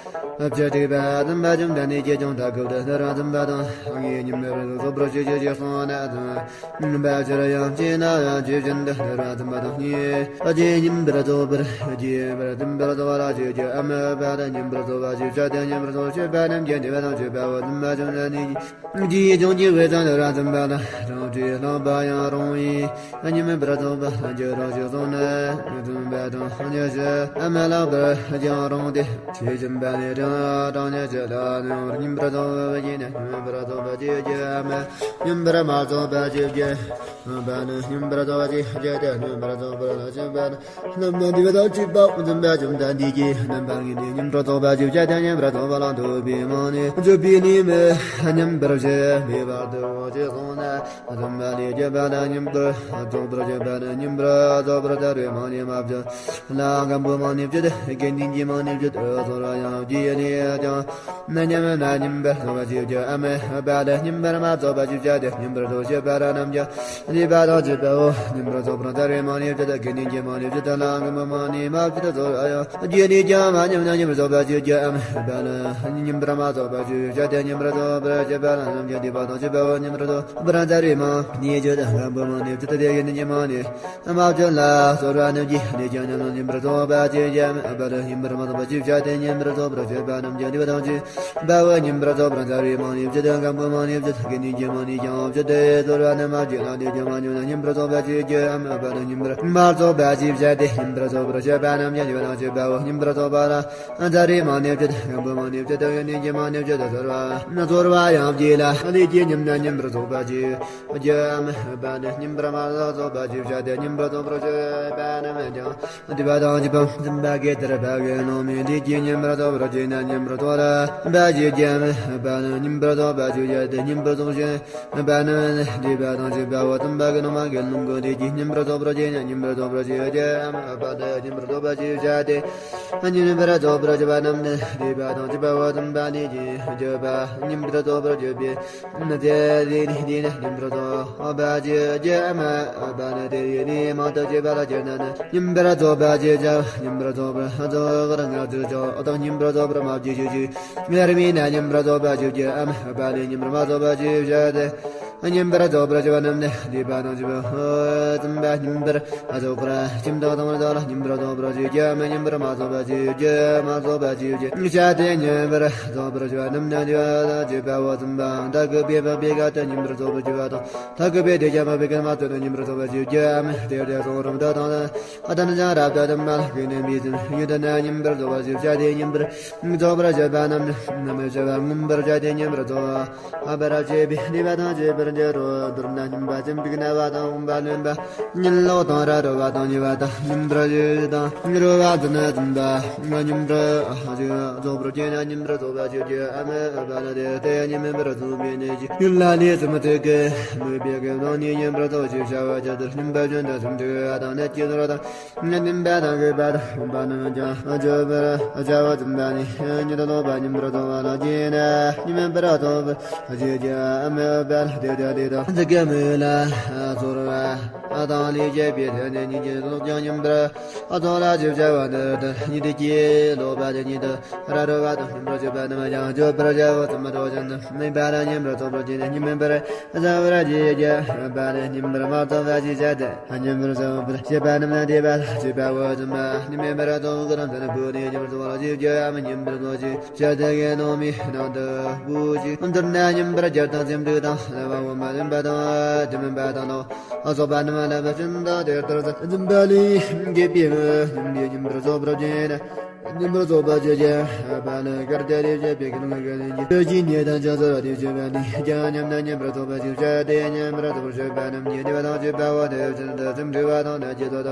ཆེ། ཕྱིར་ཐེག་པ་དམ་པ་བཅོམ་ལྡན་འདས་ཀྱིས་ཀྱང་ད་སྐབས་དུ་འདུལ་བ་དམ་པ་དང་ངའི་ཉིན་མོའི་རྫོགས་པར་བྱེད་ཅེས་གསུངས་ནས། དམ་པ་ཕྱིར་ཡང་བྱས་ན་ཇི་བཞིན་དུ་འདུལ་བ་དམ་པ་དང་ཉིན་པར་རྫོགས་པར་བྱེད་པར་ཉིན་པར་རྫོགས་པར་བྱེད་ཀྱི་ཨ་མ་བ་དང་ཉིན་པར་རྫོགས་པ་ཞེས་བྱ་སྟེ། ཉིན་པར་རྫོགས་པར་བྱེད་པ་རྣམས་ཀྱི་འདུལ་བ་དང་བཅས་པ་བ་དམ་པ་བཅོམ་ལྡན་འདས་ཀྱིས། ཅེས་བྱུང་གི་བས་ཙང་ར་དམ་པ་ལ་དྲང་ཁྲིད་བླངས་པ་ཡང་རུང་བས། ཉིན་པར་རྫོགས་པ་ལ་འགྱུར་རོ་ཞེས་གསུངས་ནས། དམ་པ་དང་ཉེ་ཞི་ཨ་མ་ལགས་པར་ཀྱང་རུང་སྟེ། ཆོས་སྦྱིན་པ་ནི་དྲང་དྲང་ཉེ་ཞི་ལ་ནི་ཉིན་པར་རྫོགས་པ་བཞིན་ནས་ཉིན་པར་རྫོགས་པ་བཅས་ཀྱི་ཨ་མ། ཉིན་པར་མ་རྫོགས་པ་བཅས་ཀྱི་དམ་པ་ནི་ཉིན་པར་རྫོགས་པ་བཅས་ཀྱི་ཉིན་པར་རྫོགས་པ་ལ་བཅས་པ་ནི། རྣམ་སྣང་འདུས་པ་དང་བཅས་པ་དམ་པ་བཅོམ་ལྡན་འདས་ཀྱིས་རྣམ་པར་ངེས་ནས་ཉིན་པར་རྫོགས་པ་ཞེས་བྱ་སྟེ། ཉིན་པར་རྫོགས་པ་ལ་འདུས་པའི་མིང་ནི་བརྗོད་པའི་ནི་མེད། ཉིན་པར་བྱེད་པའི་བར་དུ་ཞེས་གསུངས་ནས། དམ་པ་ལས་བརྗོད་པ་ལ་ཉིན་པར་རྫོགས་པར་བརྗོད་པ་ནི་ཉིན་པར་རྫོགས་པར་སྦྱར་བའི་མིང་ནས་མ་བརྗོད་ལ། སྒམ་པོའི་མིང་ནས་བརྗོད། དགེ་འདུན་གྱི་མིང་ནས་བརྗོད། ཚོར་བ་ཡང་བརྗོད་ནས་ཀྱང་། ཉིན་པར་མ་རྫོགས་པ་ཞེས་བརྗོད། ཨ་མ་བ་ལ་ཉིན་པར་མ་རྫོགས་པ་ཞེས་བྱ་སྟེ། ཉིན་པར་རྫོགས་བྱེད་པ་རྣམས་ཀྱང་འདུས་པ་དང་བཅས་པའོ། ཉིན་པར་རྫོགས་པར་སྦྱར་བའི་མིང་ནས་བརྗོད། དགེ་འདུན་གྱི་མིང་ནས་བརྗོད་ལ། སྒམ་པོའི་མིང་ནས་མ་བརྗོད། ཚོར་བ་ཡང་བརྗོད་ནས་ཀྱང་མ་ཉིན་ནམ་ཉིན་པར་རྫོགས་པ་ཞེས་བརྗོད། ཨ་མ་བ་ལ་ཉིན་པར་མ་རྫོགས་པ་ཞེས་བྱ་སྟེ། ཉིན་པར་རྫོགས་པར་བྱེད་པ་རྣམས་ཀྱང་འདུས་པ་དང་བཅས་པའོ། ཉིན་པར་རྫོགས་པར་སྦྱར་བའི་མིང་ནས་བརྗོད། སྒམ་པོའི་མིང་ནས་བརྗོད། དགེ་འདུན་གྱི་མིང་ནས་མ་བརྗོད་ལ། ཚོར་བ་རྣམས་ཀྱིས་འདུས་ཀྱང་ཉིན་པར་རྫོགས་པ་ཞེས་བྱ་སྟེ། ཉིན་པར་མ་རྫོགས་པ་ཞེས་བྱ་སྟེ། ཉིན་པར་རྫོགས་པར་བྱེད་པ་རྣམས་ཀྱང་འདུས་པ་དང་བཅས་པའོ། ཉིན་པར་རྫོགས་པར་སྦྱར་བའི་མིང་ནས་བརྗོད། སྒམ་པོའི་མིང་ནས་བརྗོད། དགེ་འདུན་གྱི་མིང་ནས་ཀྱང་བརྗོད་དེ། ཚོར་བ་རྣམས་མ་བརྗོད་ལ། འདུས་ཀྱང་མ་ཉིན་ནམ་ཉིན་པར་རྫོགས་པ་ཞེས་བརྗོད། ཨ་མ་བ་ལ་ཉིན་པར་མ་རྫོགས་པ་ཞེས་བྱ་སྟེ། ཉིན་པར་རྫོགས་པར་བྱེད་པ་རྣམས་ཀྱང་འདུས་པ་དང་བཅས་པའོ། ཉིན་པར་རྫོགས་པ་ལ་སྦྱར་བའི་མིང་ནས་བརྗོད། སྒམ་པོའི་མིང་ནས་བརྗོད། དགེ་འདུན་གྱི་མིང་ནས་བརྗོད། ཚོར་བ་ཚོར་བ་ཡང་བརྗོད་ལ། ལས་ཀྱི་ཉིན་ནམ་ཉིན་པར་རྫོགས་པ་ཞེས་བརྗོད། ཨ་མ་བ་ལ་ཉིན་པར་མ་རྫོགས་པ་ཞེས་བྱ་སྟེ། ཉིན་པར་རྫོགས་པར་བྱེད་པ་རྣམས་ཀྱང་འདུས་པ་དང་བཅས་པའོ། སྦྱིན་པ་གི་ལྟར་འབད་བའི་ནང་མི་འདུས་ཀྱི་ཉིན་པར་རྫོགས་པར་བྱེད་ན་ཉིན་པར་རྫོགས་པ་ཞེས་བརྗོད། ཨ་མ་བ་ལ་ཉིན་པར་རྫོགས་པ་ཞེས་བྱ་སྟེ། ཉིན་པར་རྫོགས་བྱེད་པ་རྣམས་འདུས་པ་དང་བཅས་པའོ། སྦྱིན་པ་གི་ནང་མ་གི་ལུང་གི་འདུས་ཀྱི་ཉིན་པར་རྫོགས་པར་བྱེད་ན་ཉིན་པར་རྫོགས་པ་ཞེས་བརྗོད། ཨ་མ་བ་ལ་ཉིན་པར་རྫོགས་པ་ཞེས་བྱ་སྟེ། ཉིན་པར་རྫོགས་པར་བྱེད་པ་རྣམས་ནི་འདུས་པ་དང་བཅས་པའོ། སྦྱིན་པ་ནི་ཅི་བརྗོད་པ། ཉིན་པར་རྫོགས་པར་བརྗོད་པའི་ཚེ་དེ་ནི་དེ་ནི་ཉིན་པར་རྫོགས་པ་ཞེས་བརྗོད། ཨ་མ་བ་ལ་དེ་ཡི་ནི་མང་དུ་བརྗོད་པ་ལ་སྦྱར་ན་ནི་ཉིན་པར་རྫོགས་པ་ཞེས་བྱ། ཉིན་པར་རྫོགས་པར་རྫོགས་པར་ངེས་པར་བྱ། དང་ཉིན་པར་རྫོགས་པར་མ་བརྗོད་ཞེས་བརྗོད། ཡང་མིན་ན་ཉིན་པར་རྫོགས་པ་ཞེས་བརྗོད། ཨ་མ་བ་ལ་ཉིན་པར་མ་རྫོགས་པ་ཞེས་བརྗོད་དེ། ཉིན་པར་རྫོགས་པར་བྱེད་པ་རྣམས་ནི་འདུས་པ་དང་བཅས་པའོ། སྦྱིན་པ་ཉིན་པར་རྫོགས་པར་ཁྱིམ་བདག་དང་བདག་ལ་ཉིན་པར་རྫོགས་པར་བྱེད་ཀྱི། ཨ་མ་ཉིན་པར་མ་རྫོགས་པ་ཞེས་བརྗོད། མ་རྫོགས་པ་ཞེས་བརྗོད་བྱ་སྟེ། ཉིན་པར་རྫོགས་པར་བྱེད་པ་རྣམས་ནི་འདུས་པ་དང་བཅས་པའོ། སྦྱིན་པ་མཐའ་གི་པའི་འཕགས་པའི་ཁ་ཏ་ཉིན་པར་རྫོགས་པར་བྱེད་པ་དང་། མཐའ་གི་པའི་དེ་ཀྱང་འཕགས་པའི་ཁ་མ་ཏ་ནི་ཉིན་པར་རྫོགས་པར་བྱེད་ཀྱི། ཨ་མ་དེ་དེ་སོང་རུང་དུ་དང་ལྟ་དང་ཅང་རབ་ཏུ་དམ་པ་ལ་གུས་ནས་མི་ཟིན་ཡུལ་དུ་ན་ཉིན་པར་རྫོགས་པར་བྱེད་བྱ་སྟེ། ཉིན་པར་རྫོགས་པར་བྱེད་པ་རྣམས་ནི་མི་བྱ་བ་མངོན་པར་བྱ་སྟེ། ཉིན་པར་རྫོགས་པར་བྱེད་པའི་འདུས་པ་དང་བཅས་པར་འགྱུར་རོ། མདོར་ན་སྙོམས་པ་ཟིན་པའི་གནས་པ་དང་འོངས་པ་ལེན་པ། ཉིན་ལོག་དང་ར་རོ་བ་དང་ཉེ་བ་དང་ཉིན་པར་བཞུགས་དང་རོ་བ་ཟིན་ན་ཟིན་པ། ཉིན་པར་རྫོགས་པར་བྱེད་ན་ཉིན་པར་རྫོགས་པར་བྱེད་ཀྱི། ཨ་མ་བ་ལ་དེ་དེ་ཉིན་མིན་པར་གསུངས་པའི་གནས་ཀྱི་ཡུལ་ལ་ལས་སུ་མི་ཚིག་གི་མོས་པའི་གི་ནང་ནས་ཉིན་པར་རྫོགས་ཞེས་བྱ་བ་ཇི་ལྟར་སྙོམས་པ་བཞིན་དུ་སེམས་འཁྲུལ་བ་དང་ནད་ཀྱི་ནོར་དང་། སྙིང་འདུན་པ་དང་གུས་པ་དང་འོངས་པ་རྣམས་ཀྱང་བརྗོད་པར་བྱ་བ་བྱིན་པ་ནི། ཉིད་ལོག་པ་ཉིན་པར་རྫོགས་པ་ལ་བརྗོད་ན་ཉིན་མིན་པར་རྫོགས་པར་བརྗོད་ཀྱི། ཨ་མ་བ་ལ་དེ་དེ་དེ་དང་ཚིག་གི་མོས་ལ་ཚོར་བ་དང་ལས་བྱེད་པའི་ཚེ་ནི་ཉིད་ཀྱི་ལོག་ཀྱང་ཉིན་པར་རྫོགས་ལ་ཞེས་བྱ་བ་འདི་ལྟར་ཉིད་ཀྱི་ལོག་པ་དེ་ཉིད་དུ་ར་རོ་བ་དང་སྙོམས་པར་བྱེད་པ་རྣམས་ཀྱང་བརྗོད་པར་བྱ་བ་ཙམ་མ་གཏོགས་ཀྱང་ནི་མིན་པ་ལ་ཉིན་པར་རྫོགས་པར་བརྗོད་ནས་ཉིན་མིན་པར་རྫོགས་པར་བརྗོད་ཀྱི། བ་ལ་ཉིན་པར་མ་རྫོགས་པ་ཞེས་བྱ་སྟེ། ཉིན་པར་རྫོགས་པར་བྱེད་པ་རྣམས་ལ་འདུས་པ་དང་བཅས་པའོ། སྦྱིན་པ་ཉིན་མིན་པར་རྫོགས་ཀྱི་རང་དོན་བུ་ནི་ཉིན་པར་རྫོགས་པར་བྱེད་ཀྱི། ཨ་མ་ཉིན་པར་རྫོགས་ཞེས་བྱ་སྟེ། ཡེ་ནོ་མི་ནང་དུ་བུ་ཞིག་མདོར་ན་ཉིན་པར་སྦྱར་དང་སེམས་སྡུག་དང་རྣ་བ་འོ་མ་ལེན་པ་དང་དྲི་མིན་པ་དང་ལོག་རྫོགས་པ་རྣམས་ལ་བ་ཅན་དང་དེ་ལྟར་སྦྱིན་པ་ལས་འགལ་པའི་ངོ་ཉིན་པའི་ཉིན་པར་རྫོགས་པར་བྱེད་ན། མཉམ་པར་རྫོགས་པ་ཆོས་ཅན། པ་ལ་ཀར་ཏེ་རེ་བྱེད་པའི་ཀུན་དགའ་ནི་ཀྱི་ཆོས་ཀྱི་ཉེ་དང་ཅང་ཟ་ར་དེ་བྱེད་པ་ནི་ཀྱང་མཉམ་ན་མཉམ་པར་རྫོགས་པ་ཞིག་བྱ་སྟེ། མཉམ་པར་རྫོགས་པར་བྱེད་པ་རྣམས་ཀྱི་ནུས་པ་དང་བཅས་པ་བོ་དེ་བཞིན་དུ་སེམས་འཁྲུལ་པ་དང་ནད་ཀྱི་ཚོགས་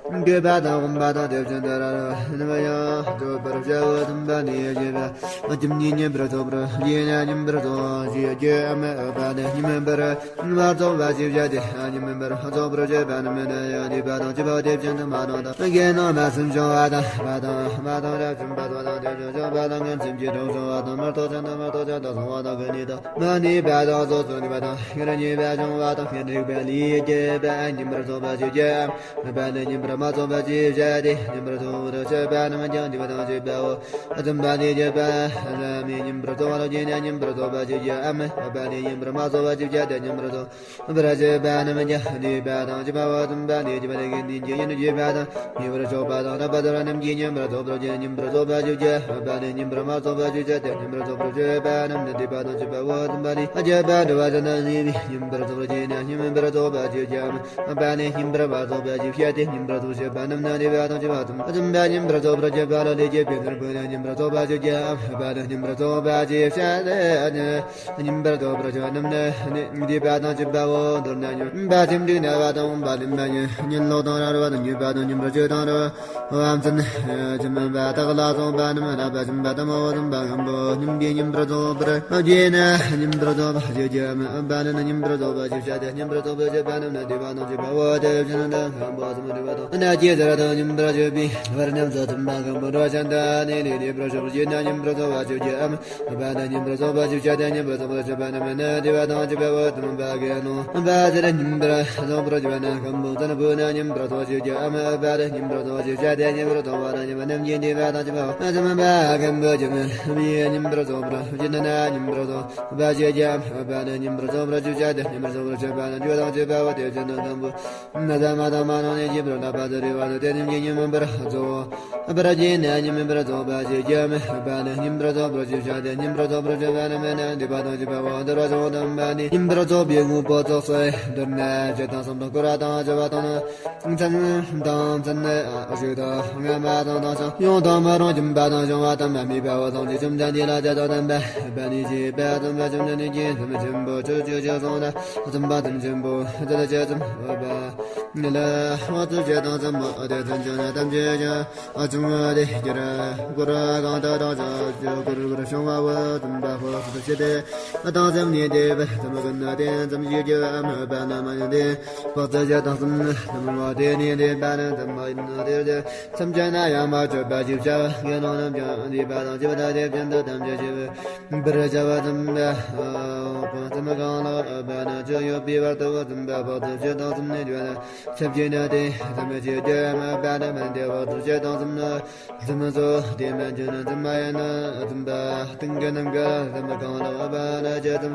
དང་། འགོས་པ་དང་འོན་པ་དང་དེ་བཞིན་དུ་ར་ར་ནི་མ་ཡང་གྲོལ་བར་བྱའོ། བསྟན་པ་ནི་ཞེས་པ་ཁྱིམ་གཉིས་མཉམ་པར་རྫོགས་པར་བྱས་ན་མཉམ་པར་རྫོགས་ཞེས་བརྗོད་མ་པ་ནི་མཉམ་པར་མ་རྫོགས་པ་ཞེས་བྱ་སྟེ། མཉམ་པར་རྫོགས་པར་བྱེད་པ་ནི་མི་ནུས་ཡང་ནུས་པ་དང་བཅས་པ་དེ་བཞིན་དུ་མ་རུངས་དང་། རྒྱན་སྣང་མ་གསུམ་བྱུང་བ་དང་མ་དང་མ་དང་རབ་བྱུང་བ་སོགས་དང་དེ་བཞིན་བྱུང་བ་དང་། ངན་སེམས་ཀྱི་གྲོགས་བྱུང་བ་དང་མི་རྟག་ཅན་དང་མི་རྟག་ཅན་དུ་སོང་བ་དང་གི་ནུས་དང་མ་ནུས་པ་དང་སོ་སོར་ནུས་པ་དང་ཡུལ་ཉེས་པ་བྱུང་བ་དང་ཡུལ་འགྲིག་པ་ལས་སྐྱེས་པ་མཉམ་པར་རྫོགས་པ་ཞེས་བརྗོད། པ་ནི་མཉམ་པར་མ་རྫོགས་པ་ཞེས་བྱ་སྟེ། མཉམ་པར་རྫོགས་པར་བྱེད་པ་རྣམས་ཀྱང་ནུས་པ་དང་བཅས་པའོ། བསྟན་པ་ནི་བརྗོད་པ་ལ་མི་མཉམ་པར་རྫོགས་པར་བྱེད་ན་མཉམ་པར་རྫོགས་པ་ཞེས་བརྗོད་མ་པ་ནི་མཉམ་པར་མ་རྫོགས་པ་ཞེས་བརྗོད་དེ། མཉམ་པར་རྫོགས་པར་བྱེད་པ་རྣམས་ཀྱང་ནུས་པ་དང་བཅས་པའོ། བསྟན་པ་ནི་བརྗོད་པ་ལས་ཀྱི་འདུན་གྱི་ཡིན་བརྗོད་པ་དང་ཉེ་བར་ཕྱོགས་པ་དང་རབ་པ་དང་རྣམས་ཀྱིས་མཉམ་པར་རྫོགས་པར་བྱེད་ན་མཉམ་པར་རྫོགས་པ་ཞེས་བརྗོད་མ་པ་ནི་མཉམ་པར་མ་རྫོགས་པ་ཞེས་བརྗོད་དེ། མཉམ་པར་རྫོགས་པར་བྱེད་པ་རྣམས་ནི་ནུས་པ་དང་བཅས་པའོ། བསྟན་པ་ནི་བརྗོད་པ་འགྲོ་བ་གཞན་དང་ནུས་པས་མཉམ་པར་རྫོགས་པར་བྱེད་ན་མཉམ་པར་རྫོགས་པ་ཞེས་བརྗོད་མ་པ་ནི་མཉམ་པར་མ་རྫོགས་པ་ཞེས་བཤད་དེ། མཉམ་པར་རྫོགས་བྱེད་པ་རྣམས་ནི་ནུས་པ་དང་བཅས་པ་དང་། བསྟན་པ་མཉམ་པར་རྫོགས་པར་བྱེད་པ་ལ་ལས་བྱེད་པའི་ནོར་བུ་ནི་མཉམ་པར་རྫོགས་པ་ཞེས་བརྗོད་པ་ནི་མཉམ་པར་རྫོགས་པ་ཞེས་བཤད་དེ། མཉམ་པར་རྫོགས་པར་བྱེད་པ་རྣམས་ནི་ནུས་པ་དང་བཅས་པའོ། མདོར་ན་སྨྱུང་བ་སེམས་འགྲིག་ན་བ་དང་འོན་པ་ལེན་པ་ཉིད་ཉིད་ལོག་དང་ར་ར་བ་དང་ཉོས་པ་དང་མཉམ་པར་སྤྱོད་དང་ར་བ་འཛིན་ཅི་མིན་པ་དག་ལ་སོགས་པ་རྣམས་རབ་པ་ཆེན་པ་དམ་པ་བ་དམ་པ་སྔོན་པོ་སྙོམས་པའི་མཉམ་པར་རྫོགས་པར་བྱེད་ན་མཉམ་པར་རྫོགས་པ་ཞེས་བརྗོད་མ་པ་ནི་མཉམ་པར་རྫོགས་པ་ཞེས་བྱ་སྟེ། མཉམ་པར་རྫོགས་པར་བྱེད་པ་རྣམས་ནི་ནུས་པ་དང་བཅས་པའོ། དེ་བཞིན་དུ་སྔོན་པོ་སེམས་འགྲིག་པ་དང་ནད་ཀྱི་ཟུར་དང་མཉམ་པར་སྤྱོད་པའི་བར་རྣམས་སུ་ཐིམ་པ་སྔོན་པོ་འགྲོ་ཞིང་དུ་ནི་ལས་ནུས་པར་ཤོག་བྱེད་ན་མཉམ་པར་རྫོགས་པ་ཞེས་བརྗོད་མ་པ་ནི་མཉམ་པར་རྫོགས་པ་ཞེས་བྱ་སྟེ། མཉམ་པར་རྫོགས་པར་བྱེད་པ་རྣམས་ནི་ནུས་པ་དང་བཅས་པའོ། དམ་པ་དགེ་སློང་པ་ཚུལ་མཉམ་པར་རྫོགས་པར་བྱེད་པ་ན་སྔོན་པོ་བཙུན་པོ་ནི་མཉམ་པར་རྫོགས་ཞེས་བརྗོད་མ་པ་ནི་མཉམ་པར་རྫོགས་ཞེས་བྱ་སྟེ། མཉམ་པར་རྫོགས་པ་རྣམས་ཀྱི་ནུས་པ་དང་བཅས་པའོ། དམ་པ་སྔོན་པོ་ཆེན་པོའི་མཉམ་པར་རྫོགས་པར་བྱེད་ན་མཉམ་པར་རྫོགས་པ་ཞེས་བརྗོད་མ་པ་ནི་མཉམ་པར་རྫོགས་པར་བྱེད་བྱ་སྟེ། མཉམ་པར་རྫོགས་པར་བྱེད་པ་ནི་ནུས་པ་དང་བཅས་པའོ། དེ་བཞིན་དུ་སྔོན་པོ་ན་ཟ་མ་དང་མ་ནང་ནས་སྐྱེས་པར་ལྷག་པ་དུ་རེ་བ་དང་དེ་རྣམས་ཀྱི་མཉམ་པར་རྫོགས་པར་བྱེད་ན་མཉམ་པར་རྫོགས་པ་ཞེས་བརྗོད་མ་པ་ནི་མཉམ་པར་རྫོགས་པར་བྱེད་བྱ་སྟེ། མཉམ་པར་རྫོགས་པར་བྱེད་པ་རྣམས་ནི་ནུས་པ་དང་བཅས་པའོ། འདུལ་བ་བྱུང་དམ་པ་ནི་མཉམ་པར་རྫོགས་པའི་དངོས་པོ་ཚོགས་སུ་མདོར་ན་ཆོས་དང་སེམས་དང་བསྐོར་བ་དང་སྦྱོར་བ་དང་ནི། མཚན་དང་མཚན་ནི་ཨ་ཤུག་དང་སྔ་མ་དང་དང་ཞིང་ཡོངས་དང་མ་རུངས་སྦྱིན་པ་དང་བྱུང་བ་དམ་པ་མེད་པའོ། ཚངས་པའི་བཅོམ་ལྡན་འདས་ལ་ཕྱག་དང་བསྟན་པ་པ་ནི་ཞེས་པ་དམ་པ་བཅོམ་ལྡན་འདས་ཀྱིས་མཚན་ཆེན་པོ་ཆོས་སྤྱོད་ཅེས་གསུངས་ལ། མཚན་པ་མཚན་ཆེན་པོ་མཛད་ཅེས་གསུངས་པ་ལ། དབང་བསྩལ་ཅེས་དང་མཚན་མོ་དེ་མཚན་བྱུང་ན་ཐམས་ཅད་ཀྱང་བྱུང་བ་དེ་ཀྱང་བསྐོར་བ་གང་དག་དང་ཆོས་ཀྱི་བསྐོར་བར་བྱུང་བའོ། དམ་པ་དབང་བསྩལ་ཅེས་དེ་དང་མཚན་ནི་དེ་བས་མཚན་མོ་ཀུན་ན་དེ་མཚན་ཞེས་བརྗོད་པ་མ་ཡིན་ཏེ། དཔག་ཚད་ཅན་དང་གསུམ་ནི་ཐུན་མོང་བ་དེ་ནི་དེ་པ་ནི་ཐུན་མོང་ཡིན་ནོ། དེར་ཐམས་ཅད་ན་ཡང་མ་བཅོས་པ་ཞེས་བྱ་བ་དགེ་སློང་རྣམས་ཀྱང་འདུས་པ་དང་བཅས་པ་དང་དེ་བཞིན་དུ་ཐམས་ཅད་ཞེས་པར་བྱ་བ་ཙམ་པ་ཙམ་གང་ལགས་པ་ནི་ཅི་ཡོད་པའི་བར་དུ་ཙམ་པ་དཔག་ཚད་ཅན་དང་གསུམ་ནི་དེ་ནི་ཐམས་ཅད་ན་དེ་ཙམ་ཞེས་བརྗོད་མ་པ་ནི་མིན་ཏེ། དཔག་ཚད་ཅན་དང་གསུམ་ནི། ཙམ་སོ་དེ་མན་ཆད་ན་ཙམ་མ་ཡིན་ན། ཙམ་པ་སྟེང་གི་ནང་གི་ཙམ་གང་ལགས་པ་ལ་ཅི་ཙམ་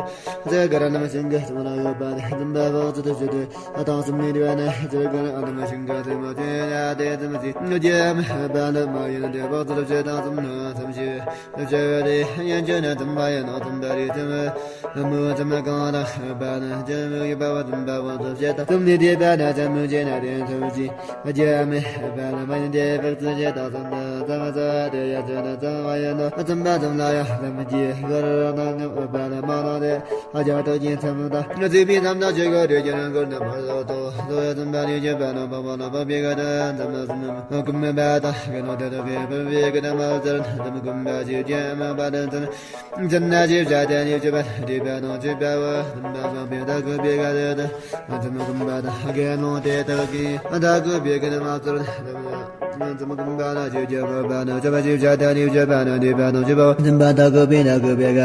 ཟེར་གར་རྣམ་ཤེས་ཀྱི་ཙམ་ལ་ཡོད་པ་ནི་ཙམ་པ་དཔག་ཚད་ཞེས་ཏེ། ཨ་དང་གསུམ་ནི་དེ་བས་ན་ཟེར་གར་རྣམ་ཤེས་ཀྱི་ཙམ་མ་ཅི་ཡ་དེ་ཙམ་ཞེས་རྒྱ་མི་པ་ལ་མ་ཡིན་ཏེ། དཔག་ཚད་ཅན་དང་གསུམ་ནི་ཙམ་ཞེས་བྱ་བ་རེ་ཡན་ཆད་ན་ཙམ་པ་ཡིན་ནོ། ཙམ་པ་རེ་ཙམ་མོ་ཙམ་གང་ལགས་པ་ནི་ཅི་མི་ཡོད་པ་ཙམ་པ་དཔག་ཚད་ཅན་དང་གསུམ་ནི་དེ་བས་ན་ཙམ་མོ་ཅི་ན་དེ་ཙམ་ཞེས། རྒྱ་མི་པ་ལ་མ་ཡིན་ཏེ། དཔག་ཚད་ཅན་དང་གསུམ་ནི་ཙམ་ཟ་དེ་ཡ་ཅན་ཙམ་བ་ཡིན་ནོ། ཙམ་པ་ཙམ་ལ་ཡང་ཙམ་གྱི་བར་དང་ཉམས་པ་ལ་མ་ལོག་སྟེ། ཨ་ཅག་དག་གི་ཚམ་དང་ཚིག་པའི་ཙམ་དང་ཆོས་གོས་དྲི་གྱོན་གོས་རྣམ་པར་ཐོགས་ཐོགས་སོ། ཙམ་པ་ལས་བྱེད་པ་ནི་འཕགས་པ་ལ་འཕགས་པའི་ཀ་དག་ཙམ་ན་ཙམ་ན་ཀུན་མེད་པ་དང་གི་ནོ། དེ་དག་གི་འཕགས་པའི་ཀ་དག་མ་ཚར་ཙམ་ཀུན་པ་ཞེས་བྱ་མ་པ་དང་ཚར། ཅན་ན་ཞེས་བྱ་དེ་ནི་བྱེད་པ་སྒྲིབ་པ་དང་བཅས་པའོ། ཙམ་པ་འཕགས་པའི་དག་གི་བེ་ག་དེ་དག་ཙམ་ཀུན་པ་དང་དགེ་སློང་དེ་དག་གི་དག་གི་བེ་ག་དེ་མ་ཚར་ཙམ་ཀུན་པ་དང་ཞེས་བྱ་མ་པ་དང་བཅས་པ་ཞེས་བྱ་དེ་ནི་བྱེད་པ་ནི་སྒྲིབ་པ་དང་བཅས་པའོ། ཙམ་པ་དག་གི་བེ་དག་གི་བེ་ག་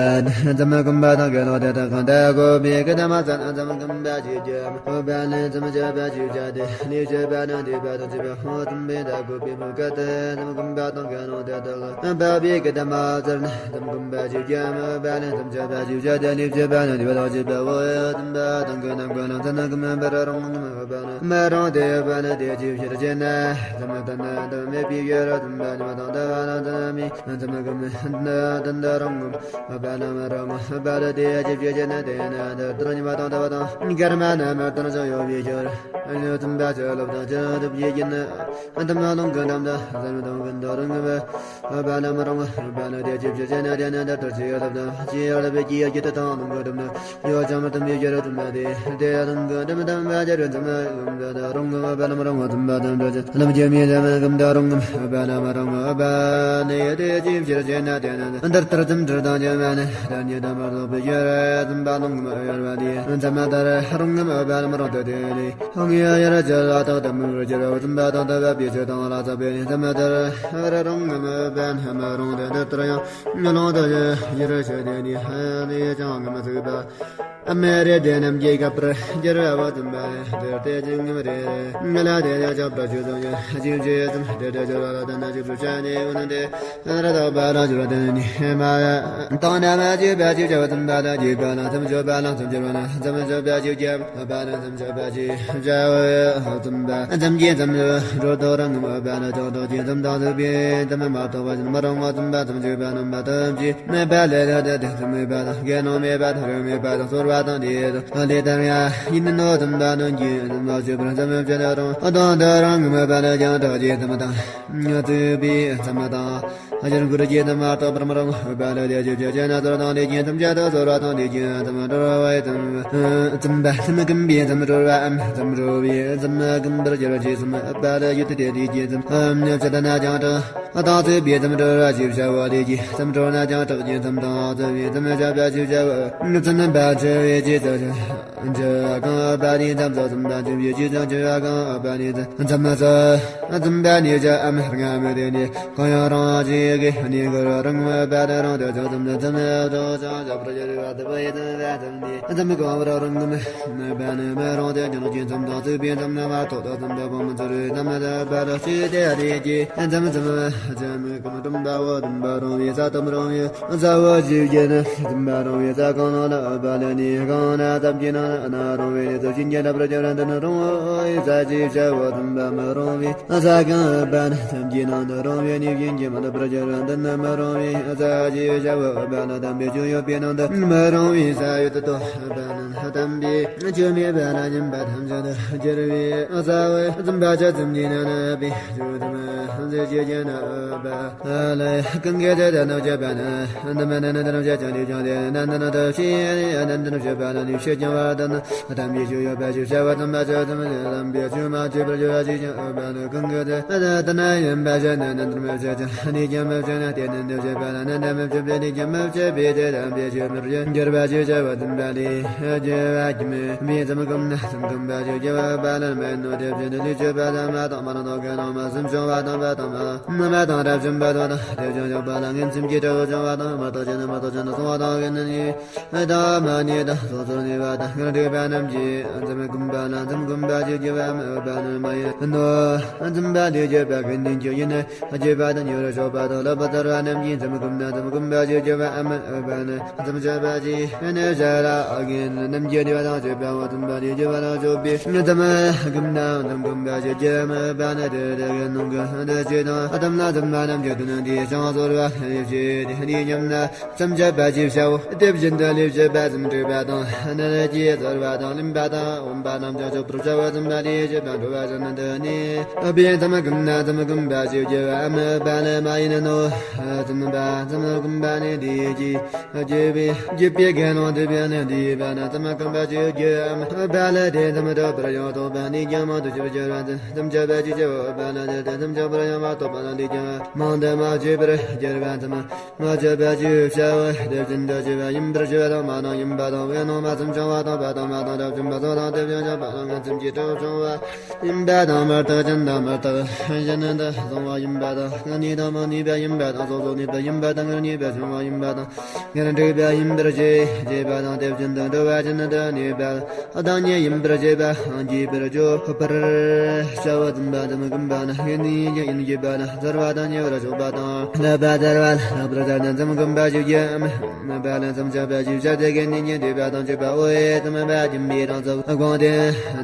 ཙམ་ཀུན་པ་དང་དགེ་སློང་དེ་དག་གི་དག་གི་བེ་ག་དེ་མ་ཚར་ཙམ་ཀུན་པ་ཞེས་བྱ་མ་པ་ནི་ཙམ་བྱེད་པ་ཞེས་བྱ་དེ་ནི་བྱེད་པ་ནི་སྒྲིབ་པ་དང་བཅས་པའོ། ཙམ་པའི་དག་གི་བེ་མུ་ག་དེ་ཙམ་ཀུན་པ་དང་དགེ་སློང་དེ་དག་གི་དག་གི་བེ་ག་དེ་མ་ཚར་ཙམ་ཀུན་པ་ཞེས་བྱ་མ་པ་ནི་ཙམ་བྱེད་པ་ཞེས་བྱ་དེ་ནི་བྱེད་པ་ནི་སྒྲིབ་པ་དང་བཅས་པའོ། ཙམ་པ་དང་གི་རྣམ་ཀུན་ལ་ཚར་ན་ཀུན་མིན་པར་རུང་མ་པ་ནི་མ་རུངས་ཏེ་ཡོད་པ་ནི་དེ་ཅིའི་ཕྱིར་ཞེ་ན། ཙམ་ལྟར་ན་ དུ་མེད་པའི་ཡུལ་དུ་འབད་ཉི་མ་དང་ལྟ་བ་ལ་འཛིན་མི་འཛིན་མ་གི་མི་འདི་འདི་རང་ངམ་འོད་དཔལ་ལམ་རང་ངམ་འོད་དཔལ་དེ་ཅི་བྱེད་ཅེ་ན་དེ་ན་འདི་ལྟར་ཉི་མ་དང་ལྟ་བ་དང་གར་མ་ན་མ་ལྟར་ཅང་ཡོད་པའི་ཕྱིར། འཛིན་པ་ཅི་ལོབ་དང་ཅི་ཐུབ་ཀྱི་ཡིན་ན། འདི་མ་ལོང་གི་འདམ་དང་འཛིན་དང་གི་འདི་རང་ངམ་འོད་དཔལ་ལམ་རང་ངམ་འོད་དཔལ་དེ་ཅི་བྱེད་ཅེ་ན་དེ་ན་འདི་ལྟར་ཅི་ལོབ་དང་ཅི་ལོབ་པའི་ཀྱི་ཡ་ཀྱི་ད་དང་ལོང་གི་འདམ་དང་། ཡོ་བྱང་མི་དམ་པའི་རྒྱུ་རུ་དམ་པ་སྟེ། དེ་ཡང་དམ་གང་དམ་དམ་པ་རྒྱུ་རུ་དམ་པ་དམ་པ་དང་རང་གི་མ་པ་ལམ་རང་ངམ་དམ་པ་དམ་པ་ཅན། ལམ་གྱི་མི་དམ་གམ་དང་རང་ངམ་པ་ལམ་རང་ངམ་པ་ནི་ཡ་དེ་ཅིའི་ཕྱིར་ཅེ་ན་དེ་ན་འདི་ལྟར་དམ་སྦྱོར་དང་བཅས་པ་ནི་བདག་ཉིད་དམ་པར་རྫོགས་པའི་རྒྱུ་རུ་དམ་པ་ལོང་ངམ་ཡོད་པ་དེ། མཚམས་ལྟར་རང་ངམ་པ་ལམ་རང་དུ་དེ་ནི་ཧང་ཡ་ཡ་ར་ཅ་ལ་དག་དམ་རུ་རྒྱུ་རུ་དམ་པ་དང་དམ་པ་པའི་ཆོས་དང་ལ་ཙ་པའི་མཚམས་ལྟར་རང་ངམ་པ་ནི་མ་རུང་དེ་འདི་ལྟར་ཡང་། ལོང་དུ་ཡི་རུ་ཤོད་དེ་ནི་ཧ་ལས་ཀྱང་ངམ་ཚུགས་པ། ཨ་མེ་རེ་དེ་རྣམས་ཀྱི་སྐབས་པར་སྦྱར་བ་བོ་དམ་པ་དེར་དེ་ཅིང་ངམ་རེ་ང་ལ་དེ་ལ་ཆགས་པར་ཆོས་ཚོགས་ཀྱང་ཅིའི་ཕྱིར་དམ་དེ་དེ་སྦྱར་བ་ལ་དེ་ན་ཅི་བསྒྲུབ་བྱ་ནི་འོ་ན་དེ་ར་དག་པ་རང་སྦྱོར་དེ་ནི་མ་ཡ། དང་ན་མ་བཅོས་པ་ཅིའི་བྱ་བ་དམ་པ་ལ་བཅོས་པ་ལ་མཚམས་སྦྱོར་བ་ལ་མཚམས་སྦྱོར་བ་ལ་མཚམས་སྦྱོར་བ་ཅིའི་བྱ་བ་ལ་མཚམས་སྦྱོར་བ་ཅིའི་བྱ་བ་དམ་པ་མཚམས་ཀྱི་མཚམས་སྦྱོར་དོ་རང་ངམ་པ་ལ་ཅང་དག་ཅིང་མཚམས་དང་ཚུགས་པའི་མཚམས་མ་གཏོགས་པ་ཅན་མ་རུང་བ་དམ་པ་མཚམས་སྦྱོར་བ་རྣམ་པ་ཐམས་ཅད། མེད་པ་ལས་ལས་དེ་དེ་མེད་པ་དང་། དགེ་སློང་མེད་པ་དང་། རིགས་མེད་པ་དང་། ཚོར་བ་དང་། དེ་དང་ལས་དང་ཡང་ཡིན་ནོ། དམ་པ་ནོན་གྱི་དམ་པ་ཆོས་པར་འཛམ་བུ་ཆེན་རང་དང་དུ་རང་མེད་པ་ལས་ཀྱང་དག་ཅེས་དམ་དང་ཚུགས་པའི་མཚམས་དང་། ཨ་ཅར་གུ་རུ་ཀྱི་དམ་མ་གཏོགས་པར་མ་རུང་བ་ལས་དེ་ཆོས་ཅན། ཚོར་དང་ལས་ཀྱི་དམ་བཅའ་དང་། ཚོར་བ་དང་ལས་ཀྱི་དམ་སྒྲོལ་བའི་དམ། དམ་པ་དམ་ཀུན་པའི་དམ་སྒྲོལ་བའམ་དམ་སྒྲོལ་བའི་དམ་ཀུན་པར་སྦྱར་བ་ཅེས་སོ། མེད་པ་ལས་ཡུལ་དུ་དེ་དུས་ཀྱི་དམ་ཉམས་ཆད་ན་ཀྱང་དྲག་དང་ཚུགས་པའི་དམ་སྒྲོལ་བ་ཞེས་བྱ་བ་ལས་ཀྱི་དམ་སྒྲོལ་ན་ཀྱང་དྲག་ཅིང་དམ་དང་ཚུགས་པའི་དམ་བཅའ་བ་ཞེས་བྱ་བ། མཚན་པ་ཆེ་བའི་རྗེས་སུ་འཇུག་གང་འོས་པ་ནི་མཚམས་སུ་ཚུགས་པ་འཇུག་པའི་རྗེས་སུ་འཇུག་གང་འོས་པ་ནི་མཚམས་སུ་ཚུགས་པ་ནི་བྱའམ་སྔ་མོ་དེ་ནི་གང་ཡང་རང་བཞིན་གྱིས་གནས་གུ་རུ་རང་འོས་པ་དང་རང་དུ་ཆགས་ཙམ་དུ་མཚམས་སུ་ཚུགས་ཀྱང་བཞག་པར་འགྱུར་བ་དུ་བའི་དམ་པ་དམ་པའི་མཚམས་གང་བར་རང་ངམ་མེད་པ་ནི་མ་རུང་སྟེ། ཀྱང་ཀྱང་མཚམས་དང་ཚུགས་པའི་མཚམས་རྣམ་པ་ཐོག་ཏུ་ཚུགས་པ་སྤོམ་ཚུལ་རེ་དམ་དུ་པ་ར་ཤི་དེ་རེ་ཀྱི་མཚམས་མཚམས་ཅན་མི་ཀུན་སྟོན་པ་བོ་དམ་པ་རང་བའི་ས་དམ་རང་བའི་ས་བོ་ཞིག་བརྒྱད་ནི་དམ་པ་རང་བའི་ས་གང་ན་ལ་འོས་པ་ལ་ནི་གང་ན་ཙམ་གྱི་ནང་ན་རང་བའི་ནི་ཚུལ་ཤིན་གྱི་ལ་པྲ་ཅོ་ར་འདི་ནི་རང་བའི་ས་ཅི་བྱ་བོ་དམ་པ་མ་རང་བའི་ས་གང་འོས་པ་ནི་ཙམ་གྱི་ནང་དུ་རང་བའི་ནི་བཞིན་གྱི་མ་ལ་པྲ་ཅོ་ར་འདི་ནི་མ་རང་བའི་ས་ཅི་བྱ་བོ་འོས་པ་ལ་དམ་པའི་ཆོས་ཡོད་པའི་ནང་དུ་མ་རང་བའི་ས་ཡོད་དུ་དོ་འོས་པ་ནི། དམ་པའི་ཆོས་མེད་པ་ལ་སྙོམས་པ་ཐམས་ཅད་དུ་གྱུར་པའི་ས་བོ་ཙམ་པ་ཆ་ཙམ་གྱི་ནང་ན་པའི་ཆོས་དམ་ཟེར་བྱེད་ཀྱི་ན་འོས་པ་ལ་གང་གི་ཚེ་དང་ནོ་བྱེད་པ་ན་འདི་མ་ནི་འདི་ནོ་བྱེད་ཀྱང་ནི་ཀྱང་དེ་ན་འདི་ནོ་དུ་ཤེས་ཡ་ནི་འདི་ནོ་བྱེད་པ་ལ་ནི་ཤེས་ཀྱང་བར་དུ་ན་དམ་པའི་ཆོས་ཡོད་པ་ཞིག་བྱ་བ་དམ་པ་ཆོས་དམ་པའི་ཆོས་མ་བྱེད་པར་འགྱུར་བ་ཞིག་ཀྱང་འོས་པ་ན་གང་གི་ཚེ་ད་ན་ཡིན་པ་ཞེ་ན་ན་འདིར་མི་བྱེད་ཅིང་ནི་ཀྱང་མི་བྱེད་ན་དེ་ནི་འདི་བྱེད་པ་ལ་ན་ན་མི་བྱེད་པའི་ནི་ཀྱང་མི་བྱེད་པའི་དེ་དམ་པའི་ཆོས་མི་འགྱུར་བ་ཞིག་བྱ་བ་དམ་པ་ལས་རྒྱལ་བ་ཀྱི་མི་མི་ཙམ་གུམ་ན་ཙམ་གུམ་པ་ཞིག་རྒྱལ་བ་པ་ལ་མེད་ནོ། དེ་བཞིན་དུ་ལུས་སྤྱོད་པ་དང་མ་དང་མ་རང་དང་གན་ནང་མ་སུམ་བྱུང་བ་དང་བ་དང་མ་མ་དང་རབ་བྱུང་བ་དང་དེ་བྱུང་བྱུང་བ་ལ་ངན་སེམས་ཀྱི་དྲག་བྱུང་བ་དང་མ་དང་ཅན་མ་དང་ཅན་སོང་བ་དང་གན་ནི། ད་མ་ནི་དང་སོ་སོར་ནི་བ་དང་ངན་འདྲེས་པ་རྣམས་ཀྱིས་འཛམ་གུམ་པ་ལ་འཛམ་གུམ་པ་ཞིག་རྒྱལ་བ་མི་འོས་པ་ནི་མ་ཡིན་ནོ། འཛམ་པ་ལས་རྒྱལ་བ་ཀུན་ལྡན་གྱི་ཡིན་ན། རྒྱས་པ་དང་མྱུར་ཞོག་པ་དང་ལོག་པར་ཐར་བ་རྣམས་ཀྱིས་འཛམ་གུམ་ན་འཛམ་གུམ་པ་ཞིག་རྒྱལ་བ་མི་འོས་པ་ནི། འཛམ་ཞོག་པ་ཞིག་ནི་ཞ་ར་ཨ་གིན་རྣམས་ཀྱི་བདེ་བ་དང་སྤྱོད་པ་འོ་འཛམ་པ་ལས་རྒྱལ་བ་ལ་སྤྱོད་པའི་འཛམ་གུམ་ན་འཛམ་གུམ་པ་ཞིག་རྒྱལ་མི་འོས་པ་ནི། དེ་དེ་གི་ནང་གི་འདི་ཅི་དང་ཨ་དམ་ན་འཛམ་པ་རྣམས་ཀྱི་དོན་འདི་ཅང་ཚོར་བ་ལས་བྱེད་དེ་འདི་ཉམས་ན། མཚམས་བཅད་པ་ཅེས་བྱའོ། དེ་བཞིན་དུ་ལས་བྱེད་པ་ཙམ་འདྲེས་པ་དང་ནི་ལས་ཀྱི་ཚོར་བ་དང་ལེན་པ་དང་འོན་པ་རྣམས་ཀྱང་ཆོག་པར་བྱ་བ་ཙམ་པ་ལས་བྱེད་པ་འགྲོ་བ་ཙམ་དུ་ནི། ཨ་པའི་ཙམ་གུམ་ན་ཙམ་གུམ་པ་ཞིག་རྒྱལ་བ་མི་འོས་པ་ནི་མ་ཡིན་ནོ། ཙམ་པ་ཙམ་གུམ་པ་ནི་འདི་ཀྱི་རྒྱལ་བའི་རྒྱལ་པོའི་དགེ་སློང་དེ་བས་ནི་འདི་པ་ན་ཙམ་གུམ་པ་ཞིག་རྒྱལ་བ་མི་འོས་པ་ལས་དེ་ཙམ་དུ་པར་ཡང་རྟོགས་པ་ནི་ཀྱང་མང་དུ་ཞིག་རྒྱལ་བ་ཙམ་བཅད་པ་ཅེས་བྱའོ། འོས་པ་ལས་དེ་ཙམ་བཅད་པར་ཡང་མ་རྟོགས་པ་ན་འདི་ཀྱང་མང་དུ་མ་བྱས་པར་རྒྱལ་བ་ཙམ། མ་བྱས་པ་ཅེས་བྱའོ། དེ་བཞིན་དུ་བྱས་པ་ཡིན་པར་བྱས་པ་དང་མ་དང་ཡིན་པ་དང་བས་ནོ། མ་ཙམ་བྱུང་བ་དང་བ་དང་མ་དང་རབ་བྱུང་བ་སོགས་དང་དེ་བཞིན་བྱུང་བ་དང་ངན་སེམས་ཀྱི་དྲག་བྱུང་བ་ཡིན་པ་དང་མ་དག་ཅན་དང་མ་དག་གཞན་དུ་སོང་བ་ཡིན་པ་དང་ནི་དང་མ་ནུས་པ་ ཡིན་པ་དང་སོ་སོར་གནས་པ་ཡིན་པ་དང་། ངེར་གནས་པ་བྱུང་བ་ཡིན་པ་དང་། ངེར་འགྲིག་པ་ཡིན་པར་བྱེད་བྱེད་པ་དང་། དེ་བཞིན་དུ་འགྲོ་བ་ཅན་དུ་གནས་པ་བདག་ཉིད་ཡིན་པར་བྱེད་པ་བགྱིད་པར་བྱའོ། ཕར་བྱ་བ་འཛིན་པ་འཛིན་མི་ཀུན་པ་ན་དགེ་འདུན་ཡིན་ཞེས་པ་ན་ཚར་བ་དང་ཉེ་བར་ཕྱོགས་པ་དང་། ལེགས་པར་ཚར་བ་ལེགས་པར་ཚར་ན་འཛིན་མི་ཀུན་པ་ཞིག་ཀྱང་། ལེགས་པ་ལ་འཛིན་བྱ་བ་ཞིག་བྱ་སྟེ་དགེ་འདུན་གྱི་འདུས་པ་དང་བཅས་པ་འོ་ཡེ་འཛིན་པ་སྦྱིན་པའི་རང་ཚུལ་དགོངས་ཏེ།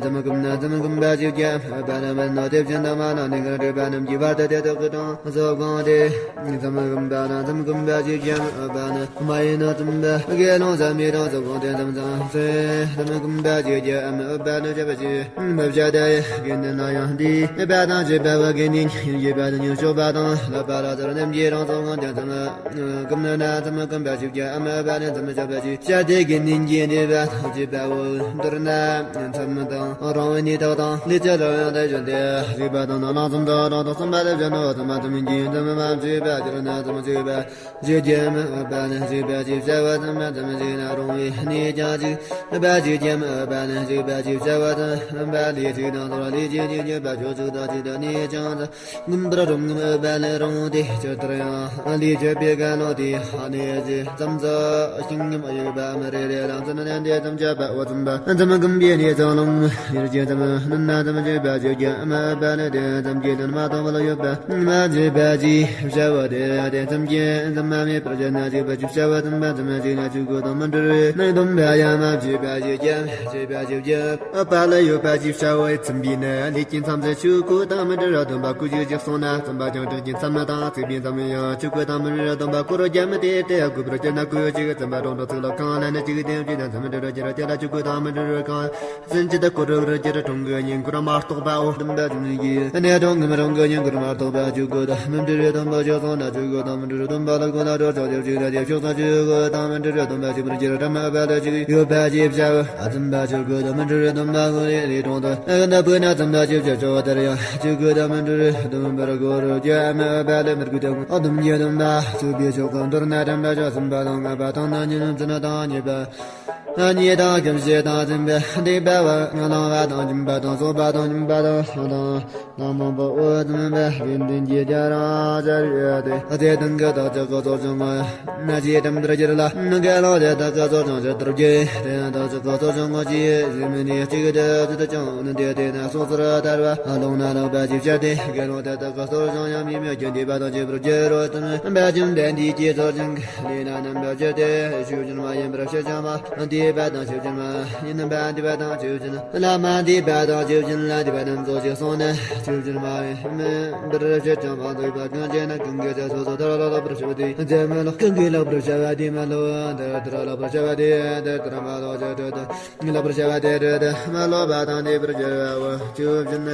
འཛིན་མི་ཀུན་ན་འཛིན་མི་ཀུན་པ་ཞིག་ཀྱང་། ལེགས་པ་ལ་མི་ནོ་དེ་བཞིན་དུ་མ་ནོ་ནི་གང་འདུས་པ་རྣམས་ཀྱི་བར་དུ་དེ་དག་གི་གྲངས་སུ་དགོངས་ཏེ། འཛིན་མི་ཀུན་པ་ན་འཛིན་མི་ཀུན་པ་ཞིག་ཀྱང་འོས་པ་ནི། མ་ཡིན་ནོ་འཛིན་པ་དགེ་སློང་ཟབ་མོའི་གྲངས་སུ་དགོངས་ཏེ། འཛིན་མི་ཀུན་པ་ཞིག་ཀྱང་འོས་པ་ནི། བྱ་བ་ཞིག་མི་བྱ་སྟེ་དགེ་འདུན་ན་ཡང་འདུས་པ་དང་བཅས་པ་བ་དགེ་འདུན་ཡིན་ཞེས་པ་དང་ཉེ་ཕྱོགས་པ་དང་། ལེགས་པ་ལ་ཚར་རྣམས་ཀྱི་གྲངས་སུ་དགོངས་ཏེ། འཛིན་མི་ཀུན་ན་འཛིན་མི་ཀུན་པ་ཞིག་ཀྱང་འོས་པ་ནི། འཛིན་མི་བྱ་བ་ཞིག་བྱ་སྟེ་དགེ་འདུན་གྱི་འདུས་པ་དང་བཅས་པའོ། མདོར་ན་མཚམས་དང་རང་བའི་གནས་དག་དང་ལས་ཀྱི་རང་དབང་དང་བཞིན་ཏེ་ཞེས་པ་དང་། ནང་ལ་གསུམ་དང་རང་དང་གསུམ་པ་ལ་བཞག་ནོ། འཛིན་མ་འཛིན་མིན་གྱི་འཛིན་མི་མ་བྱས་པ་སྤྱིར་ན་འཛིན་མི་བྱས་པ་ཞིག་ཀྱང་འོས་པ་ནི། བྱས་པ་ཞིག་བྱ་བ་འཛིན་མ་འཛིན་མིན་ཞིག་ན་རུང་བའི་གནས་ཀྱང་ཞིག་འོས་པ་ཞིག་ཀྱང་འོས་པ་ནི། བྱས་པ་ཞིག་བྱ་བ་འཛིན་པ་ལས་ཞིག་དང་ཚོར་ལས་ཀྱི་གནས་ཀྱི་བ་ཆོས་ཅིག་དང་ཅིག་ཏུ་གནས་ཀྱང་ཞིག་མངོན་པར་རུང་ངམ་འོས་པ་ལས་རུང་སྟེ། ཇི་ལྟར་ཡང་ལས་བྱེད་པའི་ཀུན་སློང་དེ་གནས་ཀྱི་མཚམས་སུ་ཤིང་ཉམས་དབྱུག་པ་མི་རེ་རེ་ལ་འཛིན་ནས་འདི་ཙམ་བྱ་བའོ། འཛིན་པ་འཛིན་མི་ཀུན་པའི་གནས་སུ་ལོངས་ཡུལ་གྱི་འཛིན་མི་ནི་འཛིན་མི་བྱས་པ་ཞིག་ཀྱང་འོས་པ་ལས། དེ་ཙམ་གྱིས་ལན་མ་ཐོབ་པར་ཡོད་པ་མ་བྱས་པ་ཞིག་བྱའོ། དེ་དེ་ཙམ་གྱིས་འཛིན་མ་མེད་པར་བྱས་ན་བྱས་པ་ཞིག་བྱའོ། འཛིན་པ་འཛིན་མི་ཞིག་ན་ཆོས་གོས་དང་མི་འབྲལ་བའི་ནང་སྡོམ་པ་ཡང་མ་བྱས་པ་ཞིག་ཀྱང་བྱས་པ་ཞིག་ཀྱང་འོས་པ་ལས་ཡོད་པ་ཞིག་བྱའོ། ཚིམ་པའི་ནི་ལས་ཀྱི་མཚམས་སུ་ཆོས་གོས་དང་མི་འབྲལ་བར་སྡོམ་པ་སྐུ་གཅིག་གཅིག་སོང་ན། ཚིམ་པ་ཀྱང་གྲོགས་ཀྱི་མཚམས་ནི་དང་། ཚིག་པའི་མཚམས་ནི་ཡང་ཆོས་གོས་དང་མི་འབྲལ་བར་སྡོམ་པ་སྐུ་རུ་རྒྱ་མི་དེ་སྟེ། གུས་པར་གྱུར་ན་གུས་གཅིག་འཛིན་པ་གྲོགས་འགྲོ་ཚིག་ལ་གང་ལ་ནི་གཅིག་དེ་གཅིག་དང་། མཚམས་མི་འབྲལ་བར་གྱུར་དེ་ལ་ཆོས་གོས་དང་མི་འབྲལ་བར་གང་། ཚིམ་བྱེད་དུ་སྐུ་རུ་རུ་གྱུར་གྲོགས་ཀྱི་བསྙེན་བཀུར་མ་གཏོགས་པའོ། སྡོམ་པ་ཀུན་གྱི་གནས་གྲོགས་ངམ་རང་གི་བསྙེན་བཀུར་མ་གཏོགས་པ་ཆོས་གོས་དང་མི་འབྲལ་བའི་སྡོམ་པ་ཞིག་སོང་ན། ཆོས་གོས་དང་མི་འབྲལ་བའི་སྡོམ་པ་ལ་གོ་ན་གྲོགས་ཆོས་ཀྱི་ཕྱིར་ན། དེ་ཕྱོགས་སུ་ཆོས་གོས་དང་མི་འབྲལ་བའི་སྡོམ་པ་ཞིག་པར་གྱུར་ཏམ། འོས་པ་ལས་ཅིག་ཡོད་པ་ཞིག་བྱའོ། འཛིན་པ་ཆོས་གོས་དང་མི་འབྲལ་བའི་སྡོམ་པ་ཀུན་ལས་ལས་གྲོགས་དང་། ཨ་ན་བུ་ན་འཛིན་པ་ཆོས་ཀྱི་ཆོས་ལྟར་ཡང་ཆོས་གོས་དང་མི་འབྲལ་བའི་སྡོམ་པར་གོ་རུ་རྒྱུ་འོས་པ་ལས་མི་དགོས་ཏེ། ཨ་སྡོམ་གྱི་སྡོམ་པ་ཚུགས་པའི་ཕྱོགས་ཀུན་མདོར་ན་དྲན་པ་ཞིག་འཛིན་པ་དང་ལྔ་པ་དང་ནི་ཉིན་འཛིན་དང་ཉེས་པ། གཉིས་དང་སྐྱོབ་བྱེད་དང་འཛིན་པའི་སྡིག་པ་བ་བླང་བ་དང་སྦྱིན་པ་དང་གསོག་པ་དང་སྨྱུང་བ་དང་ལྷ་དང་ལྷ་མང་པོ་འོ་འཛིན་པའི་དགེ་འདུན་གྱི་རྒྱ་རང་ཅར་ཡོད་དེ། དེ་དང་གི་དག་ཅིག་གི་ཚོགས་ཀྱང་ངོ་ན་ཅིའི་དམ་པར་གྱུར་ལ། དགེ་སློང་དེ་དག་གི་ཚོགས་ཀྱང་ཇི་ལྟར་བགྱི། དེ་ཡང་དག་ཅིག་གི་ཚོགས་ཀྱང་ངོ་ཅི་ཡི་མི་ནི་གཅིག་དེ་ཅི་ལྟར་ཀྱང་ནི་དེ་དེ་ན་སོ་སོར་ཐར་བ་ལོང་ན་ལོག་པ་ཅིག་བྱ་སྟེ། དགེ་སློང་དེ་དག་གི་ཚོགས་ཀྱང་ཡང་མི་མེད་ཀྱི་འདུས་པ་དང་བཅས་པར་གྱུར་རོ། དམ་པ་བཅོམ་ལྡན་འདས་ཀྱི་ཚོགས་ཀྱང་ལས་ན་རྣམ་པར་གྱུར་ཏེ། ཆོས་ཅན་མ་ཡིན་པར་ཕྱིར་ཀྱང་མ་འདུས་པ་དང་། ཆོས་ཅན་མ་ཡིན་པར་འདུས་པ་དང་། ཆོས་ཅན་ལ་མ་འདུས་པ་དང་། ཆོས་ཅན་ལ་འདུས་པ་རྣམས་ཚོགས་ཀྱིས་སོང་ནས། ཆོས་ཅན་མ་ཡིན་པར་ཕྱིར་ཀྱང་མ་འདུས་པ་གང་བྱས་ན་གང་གིས་ཀྱང་སོ་སོ་ལྟར་ལ་ལོག་པར་བྱ་བ་དེ་ཇི་མི་སློག། གང་གིས་ལོག་པར་བྱ་བ་དེ་མི་སློག། དེ་ལྟར་ལོག་པར་བྱ་བ་དེ་དེ་ལྟར་མ་ལོག་ཅི་སྲིད་དུ་ལོག་པར་བྱ་བ་དེ་སྲིད་དུ་མི་སློག་པ་དང་འདུས་པར་གྱུར་པའོ། ཆོས་ཅན་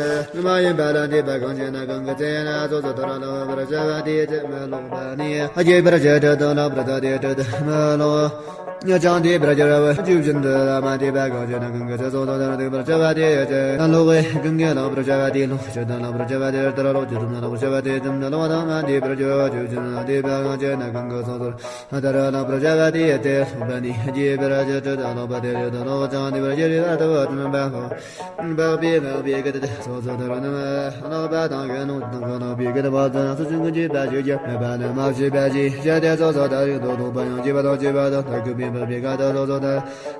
མ་ཡིན་པ་ལ་འདུས་པ་གང་བྱས་ན་གང་གིས་བཙལ་ན་སོ་སོ་ལྟར་ལོག་པར་བྱ་བ་དེ་ཇི་མི་སློག་པ་ནི། རྒྱས་པར་ཇི་སྲིད་དུ་ལོག་པར་ཐལ། དེ་སྲིད་དུ་མི་སློག། ཅང་འདུས་པར་གྱུར་པའོ། ཆོས་ཅན་དུ་ལ་མ་འདུས་པ་གང་བྱས་ན་གང་གིས་སོ་སོ་ལྟར་འདུས་པར་བྱ་བ་དེ་ཇི་མི་སློག་པས། གང་གིས་ལོག་པར་བྱ་བ་དེ་སློག། ཇི་ལྟར་ལོག་པར་བྱ་བ་དེ་ལྟར་ལོག། ཇི་ལྟར་མི་སློག་པར་བྱ་བ་དེ་ཇི་མི་སློག་པ་དང་། མ་འདུས་པར་གྱུར་པའོ། ཆོས་ཅན་ལ་འདུས་པ་གང་བྱས་ན་གང་གིས་སོ་སོར་ལྟར་ལོག་པར་བྱ་བ་དེ་ཡང་དེ་སློག་པ་ནི། རྒྱས་པར་ཇི་སྲིད་དུ་ལོག་པ་དེ་སྲིད་དུ་སློག། ཅང་འདུས་པར་གྱུར་པའི་བར་དུ་བ་དུ་མ་འཕགས་པའི་འཕགས་པའི་སྐད་དུ་སོ་སོ་ལྟར་རྣམ་སློག་པ་དང་། དགེ་སློང་དང་གང་སློང་པའི་སྐད་དུ་བ་ཙམ་སོ་སོ་ཀུན་བྱས་པ་ཞིག་ཀྱང་མེད་པ་ནི། མ་བྱས་པ་ཞིག་བྱས་ཏེ་སོ་སོ་ལྟར་ཡང་དུ་ལོག་པ་ཡང་བྱས་པ་དང་བྱེད་པ་དང་ཐ་གི་པའི་འཕགས་པའི་སྐད་དུ་སོ་སོ་ལྟར་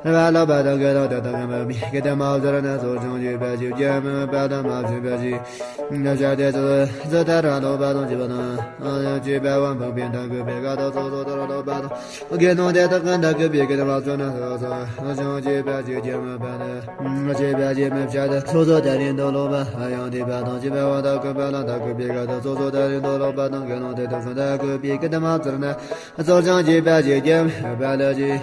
རྣམ་སློག་པ་དང་། དགེ་སློང་དེ་དག་གམ་པའི་སྐད་དུ་མ་ཙམ་ནི་སོ་སོ་ཀུན་བྱས་པ་ཞིག་ཀྱང་མེད་པ་དང་། མ་བྱས་པ་ཞིག་བྱས་ཏེ་སོ་སོ་ལྟར་སློག་པ་དང་བྱེད་པ་དང་། ཡང་བྱེད་པ་བ་འཕགས་པའི་ཐ་གི་པའི་སྐད་དུ་སོ་སོ་ལྟར་སློག་པ་དང་། དགེ་སློང་དེ་དག་གམ་ཐ་གི་པའི་སྐད་དུ་མ་ཙམ་ནི་སོ་སོ་ཅང་བྱས་པ་ཞིག་ཀྱང་མེད་པ་ནི། བྱས་པ་ཞིག་མི་བྱ་སྟེ་སོ་སོ་ལྟར་ཡང་དུ་ལོག་པ་ཡང་འདུས་པ་དང་། བྱེད་པ་བ་ཐ་གི་པ་ལ་ཐ་གི་པའི་སྐད་དུ་སོ་སོ་ལྟར་ཡང་དུ་ལོག་པ་དང་། དགེ་སློང་དེ་དག་གམ་ཐ་གི་པའི་སྐད་དུ་མ་ཙམ་ནི་སོ་སོ་ཅང་བྱས་པ་ཞིག་ཀྱང་མེད་པ་ལས་བྱས།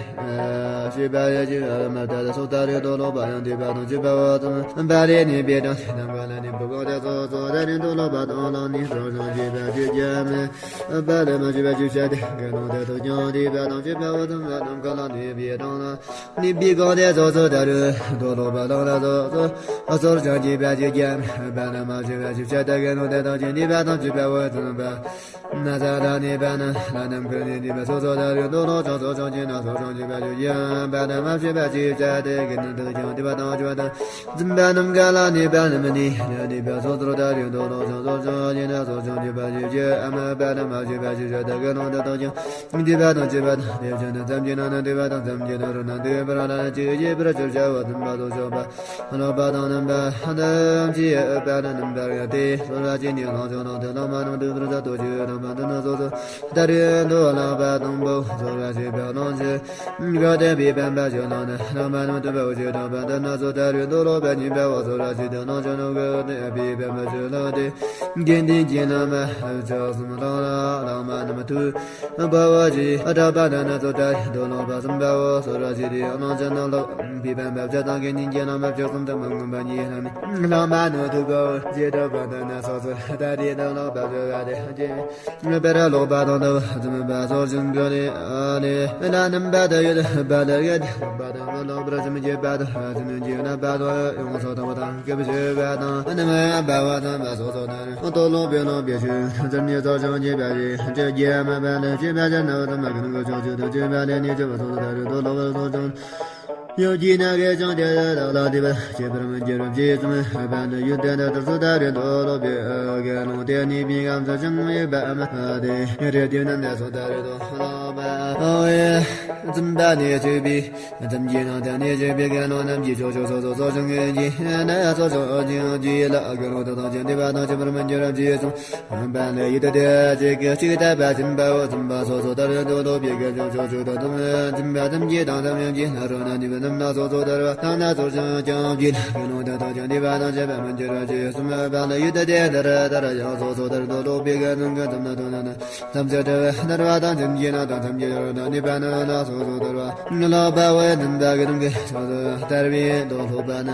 བྱས་པ་ལས་བྱས་པ་མི་བྱ་སྟེ་སོ་སོ་ལྟར་ཡང་དུ་ལོག་པ་ཡང་འདུས་པ་དང་། བྱེད་པ་བ་ཙམ་པ་ལས་གནས་པའི་གྲངས་ནམ་མཁའ་ལ་གནས་པ་གང་དེ་སོ་སོ་ལྟར་ཡང་དུ་ལོག་པ་དང་། བླངས་ནས་སོ་སོ་ཅང་བྱས་པ་ཞིག་ཀྱང་མེད་པ་ལས། མ་བྱས་པ་ཞིག་བྱས་ཏེ་དགེ་སློང་དེ་དག་ཀྱང་འདུས་པ་དང་། བྱེད་པ་བ་ཙམ་ནམ་མཁའ་ལ་གནས་པའི་གྲངས་ལ་གནས་པའི་གང་དེ་སོ་སོ་ལྟར་དུ་ལོག་པ་བླངས་ན་སོ་སོ་སོར་ཅང་བྱས་པ་ཞིག་ཀྱང་མེད་པ་ལས། མ་བྱས་པ་ཞིག་བྱས་ཏེ་དགེ་སློང་དེ་དག་ཀྱང་འདུས་པ་དང་། བྱེད་པ་བ་ཙམ་པ་ ན་ཚ་ལ་ནི་པ་ན་ལ་ནམ་མཁའ་ནི་འདི་པ་སོ་སོ་ད་རུ་དོ་ལོ་ཅོག་སོ་ཅོག་ཅི་ན་སོ་ཅོག་ཅི་པ་ཅུ་ཡ་པ་ན་མ་ཕྱི་པ་ཅི་བྱ་དེ་གི་ན་དུ་ཅང་འདི་པ་དང་ཅུ་པ་དང་འཛིན་པ་ནམ་མཁའ་ལ་ནི་པ་ན་མ་ནི་ལ་ནི་པ་སོ་སོ་ད་རུ་དོ་ལོ་ཅོག་སོ་ཅོག་ཅི་ན་སོ་ཅོག་ཅི་པ་ཅུ་ཡ་ཨ་མ་པ་ན་མ་ཕྱི་པ་ཅི་བྱ་དེ་གི་ལོང་དུ་དང་ཅང་འདི་པ་དང་ཅི་པ་དང་དེ་བྱ་ན་ཙམ་ཅི་ན་ན་འདི་པ་དང་ཙམ་ཅི་ན་རུ་ན་འདི་པ་ར་ལ་ཅི་ཡི་པ་ར་ཅི་བྱ་བ་འཛིན་པ་སོ་ཅོག་པ། ལོག་པ་དང་རྣམ་པ་ཐམས་ཅད་པ་ནི་རྣམ་པར་ཡོད་དེ། སོ་སོ་ཅི་ནི་ལོངས་སྤྱོད་ལོངས་ཏེ་ལོག་པ་རྣམས་སྡུག་པར་བྱེད་དོ་ཅི་ལོག་པ་འདི་ནི་སོ་སོ་ལྟར་ཡོད་དོ། ལོག་པ་དང་པོ་སོ་སོ་ཅི་པ་ལོངས་སྤྱོད་གོ་དེ་བའི་བམ་པ་ཅི་ལོག་ནི་ལོག་པ་རྣམས་སྟོན་པའོ་ཅི་ལོག་པ་འདི་ནི་སོ་ལྟར་ཡོད་དོ། ལོག་པ་གཉིས་པའོ་སོ་སོ་ཅི་དེ་ལོངས་སྤྱོད་གོ་དེ་བའི་བམ་པ་ཅི་ལོག་སྟེ། དགེ་འདུན་གྱི་རྣམ་པ་ཕྱོགས་གསུམ་ལོག་ལ་ལོག་པ་རྣམས་ཐུག་པའོ་ཅི། ལོག་པ་འདི་ནི་སོ་ལྟར་ཡོད་དོ། ལོག་པ་གསུམ་པའོ་སོ་སོ་ཅི་དེ་ལོངས་སྤྱོད་ནི་ལོག་བའི་བམ་པ་ཕྱོགས་དང་དགེ་འདུན་གྱི་རྣམ་པ་ཕྱོགས་གསུམ་དུ་མི་མངོན་པ་ཉིད་ལ་ནི། ལོག་པ་ནི་ཐུག་པའོ་ཅི། ལོག་པ་འདི་ནི་སོ་སོ་ལྟར་ཡོད་དོ། ལོག་པ་སྤྱོད་པ་དེ་ཅི། པར་ལོག་པ་དང་ནི་འཛིན་པ་སོགས་ཀྱང་གི་ལས་ལ་རྣམ་པ་དུ་ཡོད་པ་ལ་ཡོད། ལོག་པ་དང་མི་ལོག་པར་སེམས་བསྐྱེད་པ་དང་སེམས་བསྐྱེད་རྣམ་པ་དང་ཡོངས་སུ་དག་པ་དང་སྐྱབས་མཆི་བ་དང་རྣམ་པར་སྦ་བ་དང་པ་སོགས་སོ་ནར་དོ་ལོག་པའི་ལོག་པའི་ཆོས་ཙམ་ཉིད་སོགས་ཀྱང་བསྐྱེད་པ་ཡིན། ཅི་བསྐྱེད་མ་པ་ལས་བསྐྱེད་པ་ཅན་ནི་ཙམ་མ་གི་ནང་གི་ཕྱོགས་ཆོས་དང་བསྐྱེད་པ་ལས་ནི་སྐྱེ་བ་སོགས་སུ་ལྟ་རུ་དོ་ལོག་པ་སོགས་ཀྱང་ཡོད་ཀྱི་ན་གེ་ཅང་དེ་དག་ལ་དེ་བ་སྐྱེད་པར་མི་འགྱུར་བ་ཅི་ཙམ་པ་ནི་ཡུལ་དེ་འདྲ་དུ་སུ་ལྟ་རུ་དོ་ལོག་པའི་དགེ་སློང་དེ་ནི་པའི་ཁམས་སུ་ཅང་མེད་པ་མ་དེ་རེ་དེ་ན་འདྲ་སོ་ལྟ་རུ་དོ་ལོག་པ་འཛིན་པ་ནི་ཆོས་པའི། ཙམ་གྱི་ནང་དུ་ནི་བྱེད་པའི་དགེ་སློང་རྣམས་ཀྱི་ཕྱོགས་ཆོས་སོ་སོ་སོ་ཅན་གྱི་ནི་སོ་སོ་ཅན་གྱི་ལ་དགེ་སློང་དག་དང་ཅན་འདི་པ་དང་ཅི་བར་མི་འགྱུར་རམ་ཅི་གསུངས་པ་ལས་ཡུལ་དུ་དེ་ཅིག་གི་གཅིག་ལྟ་བ་འཛིན་པའོ། འཛིན་པ་སོ་སོ་ལྟར་དུ་ལོག་པའི་དགེ་སྦྱོར་ཕྱོགས་ཆོས་དང་དུ་འཛིན་པ་ཙམ་གྱི་དང་ཙམ་ཡང་གྱི་ན་རོ་ན་འདི་པ་རྣམས་ན་སོ་སོ་ལྟར་བ་དང་ན་སོ་ཅན་ཀྱང་གྱི་ལ་དགེ་སློང་དག་དང་ཅན་འདི་པ་དང་ཅི་བར་མི་འགྱུར་རམ་ཅི་གསུངས་པ་ལས་ཡུལ་དུ་དེ་ལྟར་ལྟར་ཡང་སོ་སོ་ལྟར་དུ་ལོག་པའི་དགེ་སློང་གི་འཛིན་ན་དུ་ན་ན། ཐམས་ཅད་དུ་ནར་བ་དང་ཐམས་ཅད་ན་དང་ཐམས་ཅད་ཡོད་ན་ནི་པ་ན་ན་སོ་སོ་ལྟར་བ་ལོག་པ་བས་འདུན་པ་གི་རང་གི་སོ་སོ་ལྟར་བའི་དོ་ལོག་པ་ན་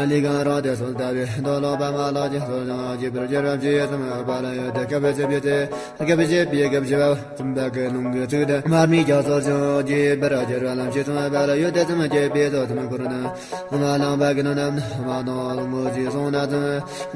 ལི་གང་རང་དེ་སོ་ལྟར་བའི་དོ་ལོག་པ་མ་ལོག་ཅི་སོ་ཅང་རྒྱས་པར་སྦྱར་བ་ཅི་ཡོད་ཙམ་པ་ལ་ཡོད་དེ་སྐབས་ཕྱེད་པའི་ཚེ་སྐབས་ཕྱེད་པའི་སྐབས་ཕྱེད་པ་འདུན་པ་གི་རང་གི་ཚིག་དེ་མར་མི་རྒྱ་སོ་ཅང་རྒྱས་པར་སྦྱར་བ་ལམ་ཤེས་ཙམ་པ་ལ་ཡོད་དེ་ཙམ་རྒྱས་པའི་ཚོགས་ཙམ་འཁོར་ན་མ་ལང་པ་གི་ནང་ན་མ་དང་ལོ་མོ་ཅི་སོང་ན་ཙམ།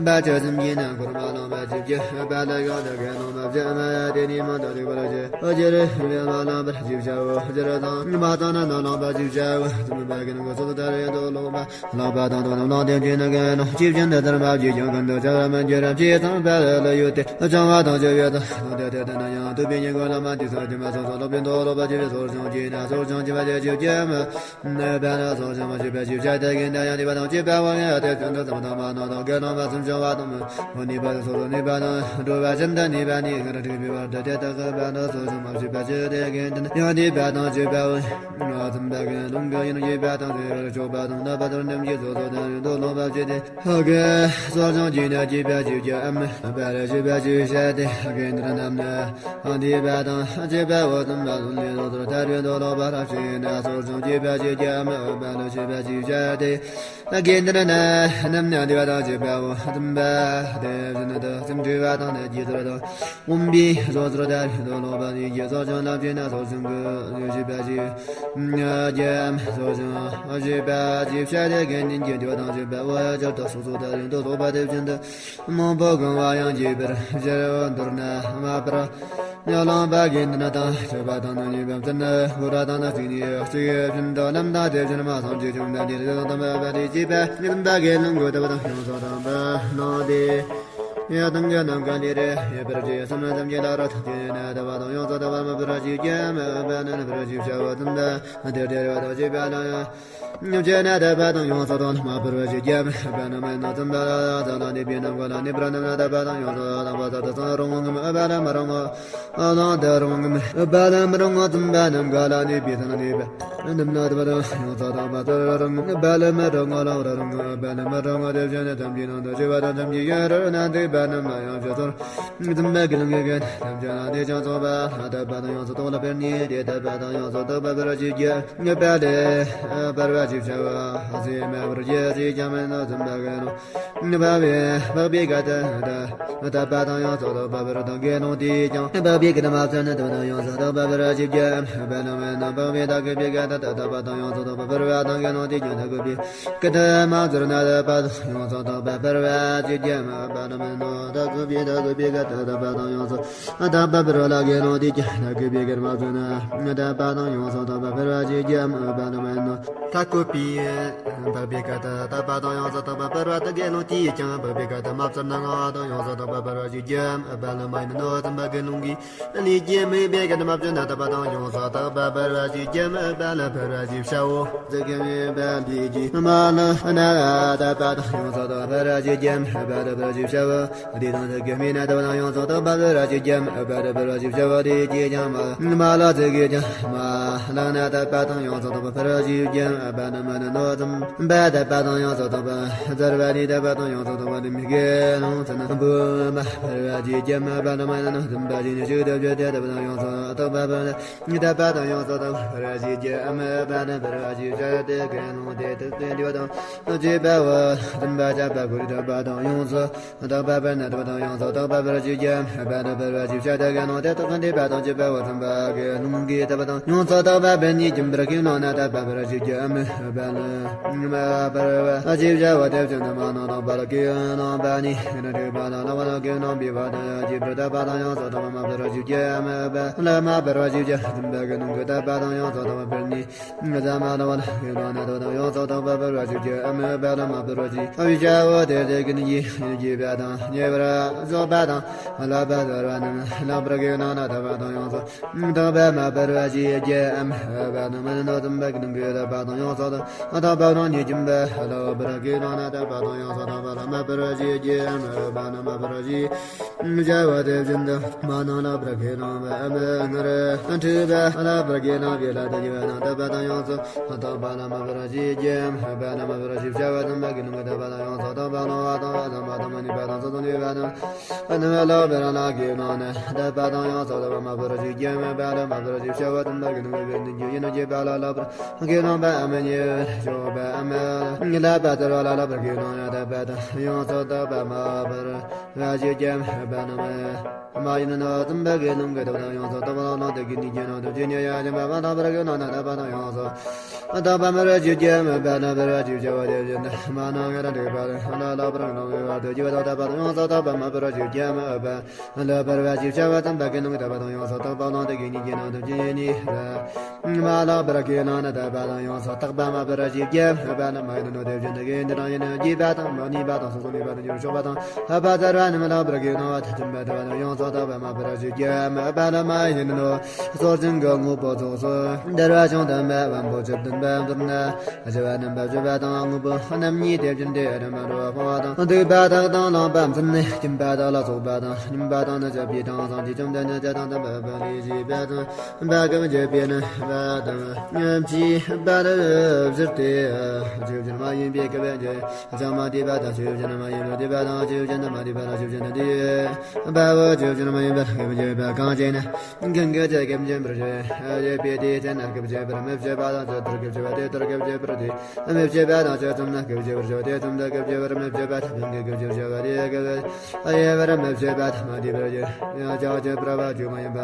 བ་ཅོ་ཙམ་གྱི་ནང་འཁོར་མ་ལང་བ་ཅིག་གི་བ་ལ་ཡོད་དེ་གི་ལོ་མ་བྱ་མ་དེ་ནི་མ་དང་རིག་པར་བྱེད། ཨོ་ཅི་རི་མ་ལང་བར་ཅིག་བྱའོ། ཅི་རི་དང་མ་ཙམ་ན་ན་ལང་བ་ཅིག་བྱའོ། ཙམ་པ་གི་ནང་གི་སོ་སོ་ལྟར་ཡོད་དོ་ལོག་པ་ལོག་པ་དང་དོ་ནམ་ལང་དེ་ཅི་ནང་གི་ནང་ཅི་བྱེད་འདི་ལྟར་མ་བྱེད་ཀྱང་གང་དུ་བྱ་བ་མ་འགྱུར་རམ་ཅི་ཙམ་པ་ལ་ཡོད་དེ་བྱང་བ་དང་ཅི་ཡོད་དང་དེ་དེ་ལྟ་ན་ཡང་དུ་པའི་ཉེ་གོ་ལ་མ་དེ་སོ་ཅི་མ་སོ་སོ་ལོག་པའི་དོ་ལོག་པ་ཅི་བྱེད་སོར་ཅང་ཅི་ན་སོར་ཅང་ཅི་བ་དེ་ཅི་བྱེད་མ། ནི་པ་ན་སོགས་ཀྱང་མ་བྱས་པ་ཞིག་བྱ་སྟེ་གིན་དང་ཡང་ནི་པ་དང་བཅས་པ་བ་ཡང་དེ་ཚོན་དུ་ཙམ་དང་མ་ནོ་དང་དགེ་སློང་མ་སུམ་ཅུ་བ་དང་མི་འོ་ནི་པ་དང་སོ་སོ་ནི་པ་དང་འགྲོ་བ་ཅན་དུ་ནི་པ་ནི་ང་ར་དྲི་བའི་བར་དུ་དེ་དག་གི་པ་ན་སོགས་ཀྱང་མ་བྱས་པ་ཞིག་དེ་གིན་དང་ཡང་ནི་པ་དང་བཅས་པ་བ་ཙམ་པ་གིན་ལུང་གི་ཡིན་བྱས་པ་དང་བྱས་པར་ཆོག་པ་དང་ན་པ་དང་ནམ་གྱི་སོ་སོ་དང་ཡོད་དོ་ལོག་པ་བྱས་ཏེ་ཧ་གི་སོགས་ཀྱང་བྱས་ན་བྱས་པ་ཞིག་བྱ་ཨ་མི་པ་ར་བྱས་པ་ཞིག་བྱ་སྟེ་ཧ་གི་འདིར་རྣམས་ནི། འདི་པ་དང་བཅས་པའོ། ཙམ་པ་ལུང་ནི་ལོག་ལྟར་ཐར་པའི་དོ་ལོག་པ་རབ་ཤེས་ན་སོར་ཅང་བཅས་པ་ཞིག་བྱ་མི་འོས་པ་ལ་བཅས་པ་ཞིག་བྱ་སྟེ། དགེ་འདུན་ན་རྣམས་ནི་འདི་པ་དང་བཅས་པའོ། ཙམ་པ་དེ་བཞིན་དུ་སེམས་འཁྲུལ་བ་དང་ནི་རྗེས་ཚོར་དང་འོན་པའི་སོ་སོར་ཐར་པའི་དོ་ལོག་པ་ནི་རྗེས་སོར་ཅང་ལ་བཅས་ན་སོར་ཅང་གི་བཅས་པ་ཞིག་བྱ་མི་སོར་ཅང་བཅས་པ་ཞིག་བྱ་སྟེ་དགེ་འདུན་གྱི་འདི་པ་དང་བཅས་པའོ། བསྐྱར་དུ་སོ་སོར་ཐར་པའི་དོ་ལོག་པ་དེ་བཞིན་དུ། མང་པོ་གང་བ་ཡང་བགྱིས་པར་སྦྱར་བ་མདོར་ན་མ་པར་ཉ་ལང་པ་གི་འདི་ན་དང་ཆོས་པ་དང་ནི་ཉེས་པ་མཚན་ནི་གུ་ར་དང་ནི་གཅིག་ནི་གཅིག་བཞིན་དུ་རྣམ་དག་དེ་བཞིན་མ་སངས་རྒྱས་བྱུང་ན་འདིར་དེ་དང་དམ་པ་དེ་བྱིས་པ་ཉིད་པ་གི་ལུང་གི་བསྟོད་པ་དང་ཡོངས་སུ་དག་པ་གནང་སྟེ། ཡ་དང་གི་ནམ་མཁའ་འདི་རེ་ཡོད་པར་བགྱི་བསམ་ན་ཙམ་གྱི་ལ་ར་ཐག་གི་ན་དག་པ་དང་ཡོངས་སུ་དག་པ་མ་པར་བགྱི་རྒྱ་མ་པ་ནི་ནི་པར་བགྱི་བྱ་བ་དམ་པ་དེར་དེར་བ་དང་བྱིས་པ་ལ། ཉམས་བྱས་ན་དད་པ་དང་ཡོངས་སུ་དག་ནི་མ་པར་བ་ཞིག་རྒྱ་མི་པ་ནི་མ་ནི་ཙམ་པ་ལ་ཙམ་ལ་ནི་པའི་ནམ་མཁའ་ལ་ནི་པར་ནམ་ན་དད་པ་དང་ཡོངས་སུ་དག་པ་ཙམ་དུ་ཙམ་རུང་ངམ་པ་ལ་མི་རུང་ངོ་ལང་དུ་རུང་ངམ་པ་ལ་མི་རུང་ངོ་ཙམ་པ་ནམ་མཁའ་ལ་ནི་པའི་ཙམ་ནི་པ་ནམ་ན་དད་པ་དང་ཡོངས་སུ་དག་པ་ཙམ་རུང་ངམ་པ་ལ་མི་རུང་ངོ་ལང་རུང་ངམ་པ་ལ་མི་རུང་ངོ་དེ་བཞིན་ནི་ཐམས་ཅད་ནང་དུ་ཆེ་བ་དང་ཐམས་ཅད་ཡོན་རོ་ན་འདུས་པ་རྣམས་ལ་ཡང་ཞུ་ཚོར་ཙམ་པ་གི་ལང་གི་གན་ཐམས་ཅད་ལ་དེ་ཅང་ཚོགས་པ་དད་པ་དང་ཡོངས་སུ་དག་ལ་པར་ནི་དེ་དད་པ་དང་ཡོངས་སུ་དག་པ་པར་ཞིག་རྒྱ་མི་པ་ལས། པར་བ་ཅིག་བྱ་བ་ཧ་སི་མ་བར་རྒྱལ་སྲིད་ཀྱང་མེད་ན་ཙམ་པ་གི་རུང་ འཕགས་པའི་འཕགས་པའི་སྐད་དུ་དད་པ་དང་ཡོངས་སུ་རྟོག་པ་འཕེལ་བ་དང་དགེ་སློང་དེས་ཀྱང་འཕགས་པའི་སྐད་མ་བཙལ་ན་དད་པ་དང་ཡོངས་སུ་རྟོག་པ་འཕེལ་བར་བྱེད་ཀྱི་འཕགས་པ་རྣམས་ནི་འཕགས་པའི་དད་གུས་པའི་སྐད་དུ་དད་པ་དང་ཡོངས་སུ་རྟོག་པ་འཕེལ་བ་དང་དགེ་སློང་དེས་ཀྱང་དད་གུས་པའི་སྐད་དུ་མ་བཙལ་ན་དད་པ་དང་ཡོངས་སུ་རྟོག་པ་འཕེལ་བར་བྱེད་ཀྱི་འཕགས་པ་རྣམས་ནི་དད་གུས་པའི་དད་གུས་པའི་སྐད་དུ་དད་པ་དང་ཡོངས་སུ་རྟོག་པ་འཕེལ་བ་ལ་དགེ་སློང་དེས་ཀྱང་དད་གུས་པའི་སྐད་མ་བཙལ་ན་དད་པ་དང་ཡོངས་སུ་རྟོག་པ་འཕེལ་བར་བྱེད་ཀྱི་འཕགས་པ་རྣམས་ནི། དད་གུས་པའི་འཕགས་པའི་སྐད་དུ་དད་པ་དང་ཡོངས་སུ་རྟོག་པ་འཕེལ་བ་དང་དགེ་སློང་དེས་ཀྱང་འཕགས་པའི་སྐད་དུ་མ་བཙལ་ན་དད་པ་དང་ཡོངས་སུ་རྟོག་པ་འཕེལ་བར་བྱེད་ཀྱི་འཕགས་པ་རྣམས་ནི། འཛུམ་པ་དགེ་སློང་གི་ལས་ཀྱིས་དམིགས་པའི་སྐད་དུ་མ་བཙལ་ན་དད་པ་དང་ཡོངས་སུ་རྟོག་པ་འཕེལ་བར་བྱེད་ཀྱི་འཕགས་པ་ལ་འཕེལ་བར་བྱེད་བྱའོ། ཚིག་གི་དམིགས་པ་ལས་ཀྱིས་དམིགས་ན་དད་པ་དང་ཡོངས་སུ་རྟོག་པ་འཕེལ་བར་བྱེད་ཀྱི་འཕགས་པ་ལ་འཕེལ་བར་བྱེད་བྱའོ། དེ་དང་ཚིག་གི་དམིགས་ན་དད་པ་དང་ཡོངས་སུ་རྟོག་པ་འཕེལ་བར་བྱེད་ཀྱི་འཕགས་པ་ལ་འཕེལ་བར་བྱེད་བྱའོ། དེ་ཀྱིས་ཀྱང་མ་མ་ལ་ཚིག་གིས་ཀྱང་མ་བླངས་ན་དད་པ་དང་ཡོངས་སུ་རྟོག་པ་འཕེལ་བར་བྱེད་ཀྱི་འཕགས་པ་རྣམས་ནི། འཛུམ་པ་དད་པ་དང་ཡོངས་སུ་རྟོག་པ་འཕེལ་བ་ནི་དད་པ་དང་ཡོངས་སུ་རྟོག་པ་དེ་མི་དགེ་སློང་ཚུལ་ན་འབུམ་པ་འཕེལ་བར་བྱེད་ཀྱི་འཕགས་པ་རྣམས་ནི། འཛུམ་པ་བཞིན་ཉིད་ཞིག་ཏུ་བྱས་ཏེ་དད་པ་དང་ཡོངས་སུ་རྟོག་པ་འཕེལ། དད་པ་དང་ཡོངས་སུ་རྟོག་པ་འཕེལ་བར་བྱེད་ཀྱི་འཕགས་པ་རྣམས་འཕེལ་བར་བྱེད་བྱ་སྟེ། དགེ་སློང་དེ་དག་གི་འདུན་པ་དང་བཅས་པའོ། འཛུམ་པ་བརྐྱངས་པ་ཀུན་དད་པ་དང་ཡོངས་སུ་རྟོག་པ་འཕེལ་ན་དད་པ་དང་ཡོངས་སུ་རྟོག་པ་འཕེལ་བར་བྱེད་ཀྱི་འཕགས་པ་རྣམས་འཕེལ་བར་བྱེད་བྱ་སྟེ། དགེ་སློང་དེ་དག་གི་འདུན་པ་དང་བཅས་པའོ། འཛུམ་པ་དགེ་སློང་གི་དད་པ་དང་ཡོངས་སུ་རྟོག་པ་འཕེལ་ནས་སྦྱིན་པར་བཀོད་ནས་ན་དད་པ་འཕེལ་བར་བྱེད་ཀྱི་འཕགས་པ་རྣམས་འཕེལ་བར་བྱེད་བྱའོ། དེ་བཞིན་དུ་མ་ནིང་རྟོག་པ་ལ་བཀོད་གནང་བ་ནི་རིག་པ་དང་ལོག་པར་བཀོད་གནང་བའི་བར་དུ་བྱས་པར་དད་པ་དང་ཡོངས་སུ་རྟོག་པ་མ་འཕེལ་བར་བྱེད་ཀྱི་འཕགས་པ་ལ་མ་འཕེལ་བར་བྱེད་ཀྱི། འཛུམ་པ་དགེ་སློང་གི་དད་པ་དང་ཡོངས་སུ་རྟོག་པ་འཕེལ་ནས། ཟ་མ་ལ་བ་ལ་གི་ལོ་ན་དོ་དང་ཡོངས་སུ་རྟོག་པ་འཕེལ་བར་བྱེད་ཀྱི་འཕགས་པ་ལ་མ་འཕེལ་བར་བྱེད། ཨ་བི་ཤ་བོ་དེ་དེ་ཀུན་གྱིས་བགྱིས་པ་དང་ཉེ་བར་བཟོད་པ་དང་བསླབ་པ་ཟེར་བ་རྣམས་ལོག་པར་གི་ལོ་ན་དད་པ་དང་ཡོངས་སུ་རྟོག་པ་མ་འཕེལ་བར་བྱེད་ཀྱི་འཕགས་པ་རྣམས་ནི། འཛུམ་པ་ཀུན་གྱི་དད་པ་དང་ཡོངས་སུ་རྟོག་པ་ལ་ཉེ་སྦྱིན་པ་ལོག་པར་གི་ལོ་ན་དད་པ་དང་ཡོངས་སུ་རྟོག་པ་ལ་མ་འཕེལ་བར་བྱེད་ཀྱི་འཕགས་པ་རྣམས་མ་འཕེལ་བར་བྱེད། བྱ་བ་དེ་བཞིན་དུ་མ་ནིང་ལོག་པར་གི་ལོ་ན་དད་པ་དང་ཡོངས་སུ་རྟོག་པ་མ་འཕེལ་བར་བྱེད་ཀྱི་འཕགས་པ་རྣམས་མ་འཕེལ་བར་བྱེད་ཀྱི་འཕགས་པ་རྣམས་མ་འཕེལ་བར་བྱེད་བྱ་བ་རྣམས་མ་འཕེལ་བར་བྱེད་བྱ་བ་དམ་པ་གི་ལུང་གི་དད་པ་དང་ཡོངས་སུ་རྟོག་པ་ལོང་བ་དང་བསམ་པ་དང་མ་ནུས་པ་དང་སོ་སོ་ནུས་པ་དང་། རྣམས་ལོག་པར་ལོག་གི་ལོ་ན་དད་པ་དང་ཡོངས་སུ་རྟོག་པ་མ་འཕེལ་བར་བྱེད་ཀྱི་འཕགས་པ་རྣམས་མ་འཕེལ་བར་བྱེད་བྱ་བ་དམ་པ་གི་ལུང་གི་དགེ་འདུན་གྱི་ཡིན་ནོ། བྱེད་པ་ལ་ལོག་པར་གི་ལོང་བའམ་ཉེ་བར་གྱུར་པའམ་བསླབ་པ་ཟེར་བ་ལ་ལོག་པར་གི་ལོ་ན་དད་པ་དང་ཡོངས་སུ་རྟོག་པ་མ་འཕེལ་བར་བྱེད་ཀྱི་འཕགས་པ་རྣམས་མ་ཡིན་ནོ། འཛུམ་པ་གི་ལུང་གི་དད་པ་དང་ཡོངས་སུ་རྟོག་པ་ལ་ལོག་དེ་གི་ནི་རྒྱུ་ནོ། དེ་ཕྱིར་ཉེ་བར་གྱུར་པའམ་ལོག་པར་གི་ལོ་ན་དད་པ་དང་ཡོངས་སུ་རྟོག་པ་མ་འཕེལ་བར་བྱེད་ཀྱི་འཕགས་པ་རྣམས་འཕེལ་བར་བྱེད་བྱ་བ་དེ་བཞིན་དུ་མ་ནིང་ངེ་ར་འགྲིག་པ་ལ་ལོག་པར་གི་ལོང་བའི་བར་དུ་གྱུར་པ་དང་དད་པ་དང་ཡོངས་སུ་རྟོག་པ་མ་འཕེལ་བར་བྱེད་ཀྱི་འཕགས་པ་ལ་འཕེལ་བར་བྱེད་བྱ་བ་དམ་པ་གི་ལུང་གི་དད་པ་དང་ཡོངས་སུ་རྟོག་པ་ལོང་དེ་གི་ནི་རྒྱུ་ནོ། དེ་ཕྱིར་ཉེ་བར་མ་ལོག་པར་གི་ལོ་ན་དད་པ་དང་ཡོངས་སུ་རྟོག་པ་མ་འཕེལ་བར་བྱེད་ཀྱི་འཕགས་པ་རྣམས་མ་ཡིན་ནོ། དེ་བཞིན་དུ་དགེ་འདུན་རང་ཡིན་ནོ། བྱེད་པ་དང་མ་ནུས་པ་དང་སོ་སོ་ནུས་པ་དང་རྒྱུར་ཕྱོགས་པ་དང་བསླབ་པ་ཟེར་བ་རྣམས་ལོག་པར་གི་ལོང་བ་དང་སྦྱིན་པ་དད་པ་དང་ཡོངས་སུ་རྟོག་པ་མ་འཕེལ་བར་བྱེད་ཀྱི་འཕགས་པ་རྣམས་མ་ཡིན་ནོ། སྲོག་ཅན་གྱི་དངོས་པོ་ཚོགས་སུ་འདུལ་བ་ཅུང་ལྡན་པ་དབང་པོ་བཅུ་བདུན་པ་མདོར་ན། བྱ་བ་རྣམ་པ་བཅུ་པ་དང་དངོས་པོ་རྣམ་གཉིས་དེ་བཞིན་ཏེ། རིམ་པར་འགྲོ་བ་སྤོང་བ་དང་སྡིག་པ་དག་དང་ལོག་པ་མཚམས་ནས་སྦྱིན་པ་དག་ལ་སོགས་པ་དང་སྨྱུང་བ་དང་ནི་ཞབས་ཀྱིས་དང་། སངས་རྒྱས་བཅོམ་ལྡན་འདས་དང་དམ་པ་པཎྜི་ཏ་དང་། བ་ཀུན་གྱི་པའི་ནི་བ་དང་ཕྱིས་པ་ལ་བཞིར་ཏེ། ཆོས་ཅན་མ་ཡིན་པའི་སྐབས་ཀྱི་ཅང་མ་དེ་བ་དང་ཆོས་ཅན་མ་ཡིན་པ་དེ་བ་དང་ཆོས་ཅན་དུ་མ་དེ་བ་ལ་ཆོས་ཅན་དུ་དེ་བའོ། ཆོས་ཅན་མ་ཡིན་པ་སྐབས་ཀྱི་བ་གང་བྱས་ན་གང་གི་ཚེ་སྐབས་ཀྱི་བར་ཆད་པའི་དེའི་ཚེ་ན་སྐབས་ཀྱི་བར་མི་བྱེད་པ་དང་ཆོས་ལྟར་སྐབས་ཀྱི་བ་དེ་ལྟར་སྐབས་ཀྱི་བར་དེ་མི་བྱེད་པ་དང་ཆོས་ཙམ་ན་སྐབས་ཀྱི་བར་ཆད་དེ་ཙམ་དུ་སྐབས་ཀྱི་བར་མི་བྱེད་པ་དང་གང་གི་སྐབས་ཀྱི་བར་ཆད་པ་དེ་སྐབས་ཀྱི་བར་མི་བྱེད་པ་དང་མ་དེ་བར་ཆད་ཡང་ཅག་ཅེས་པྲ་བ་ཆོས་མ་ཡིན་པ་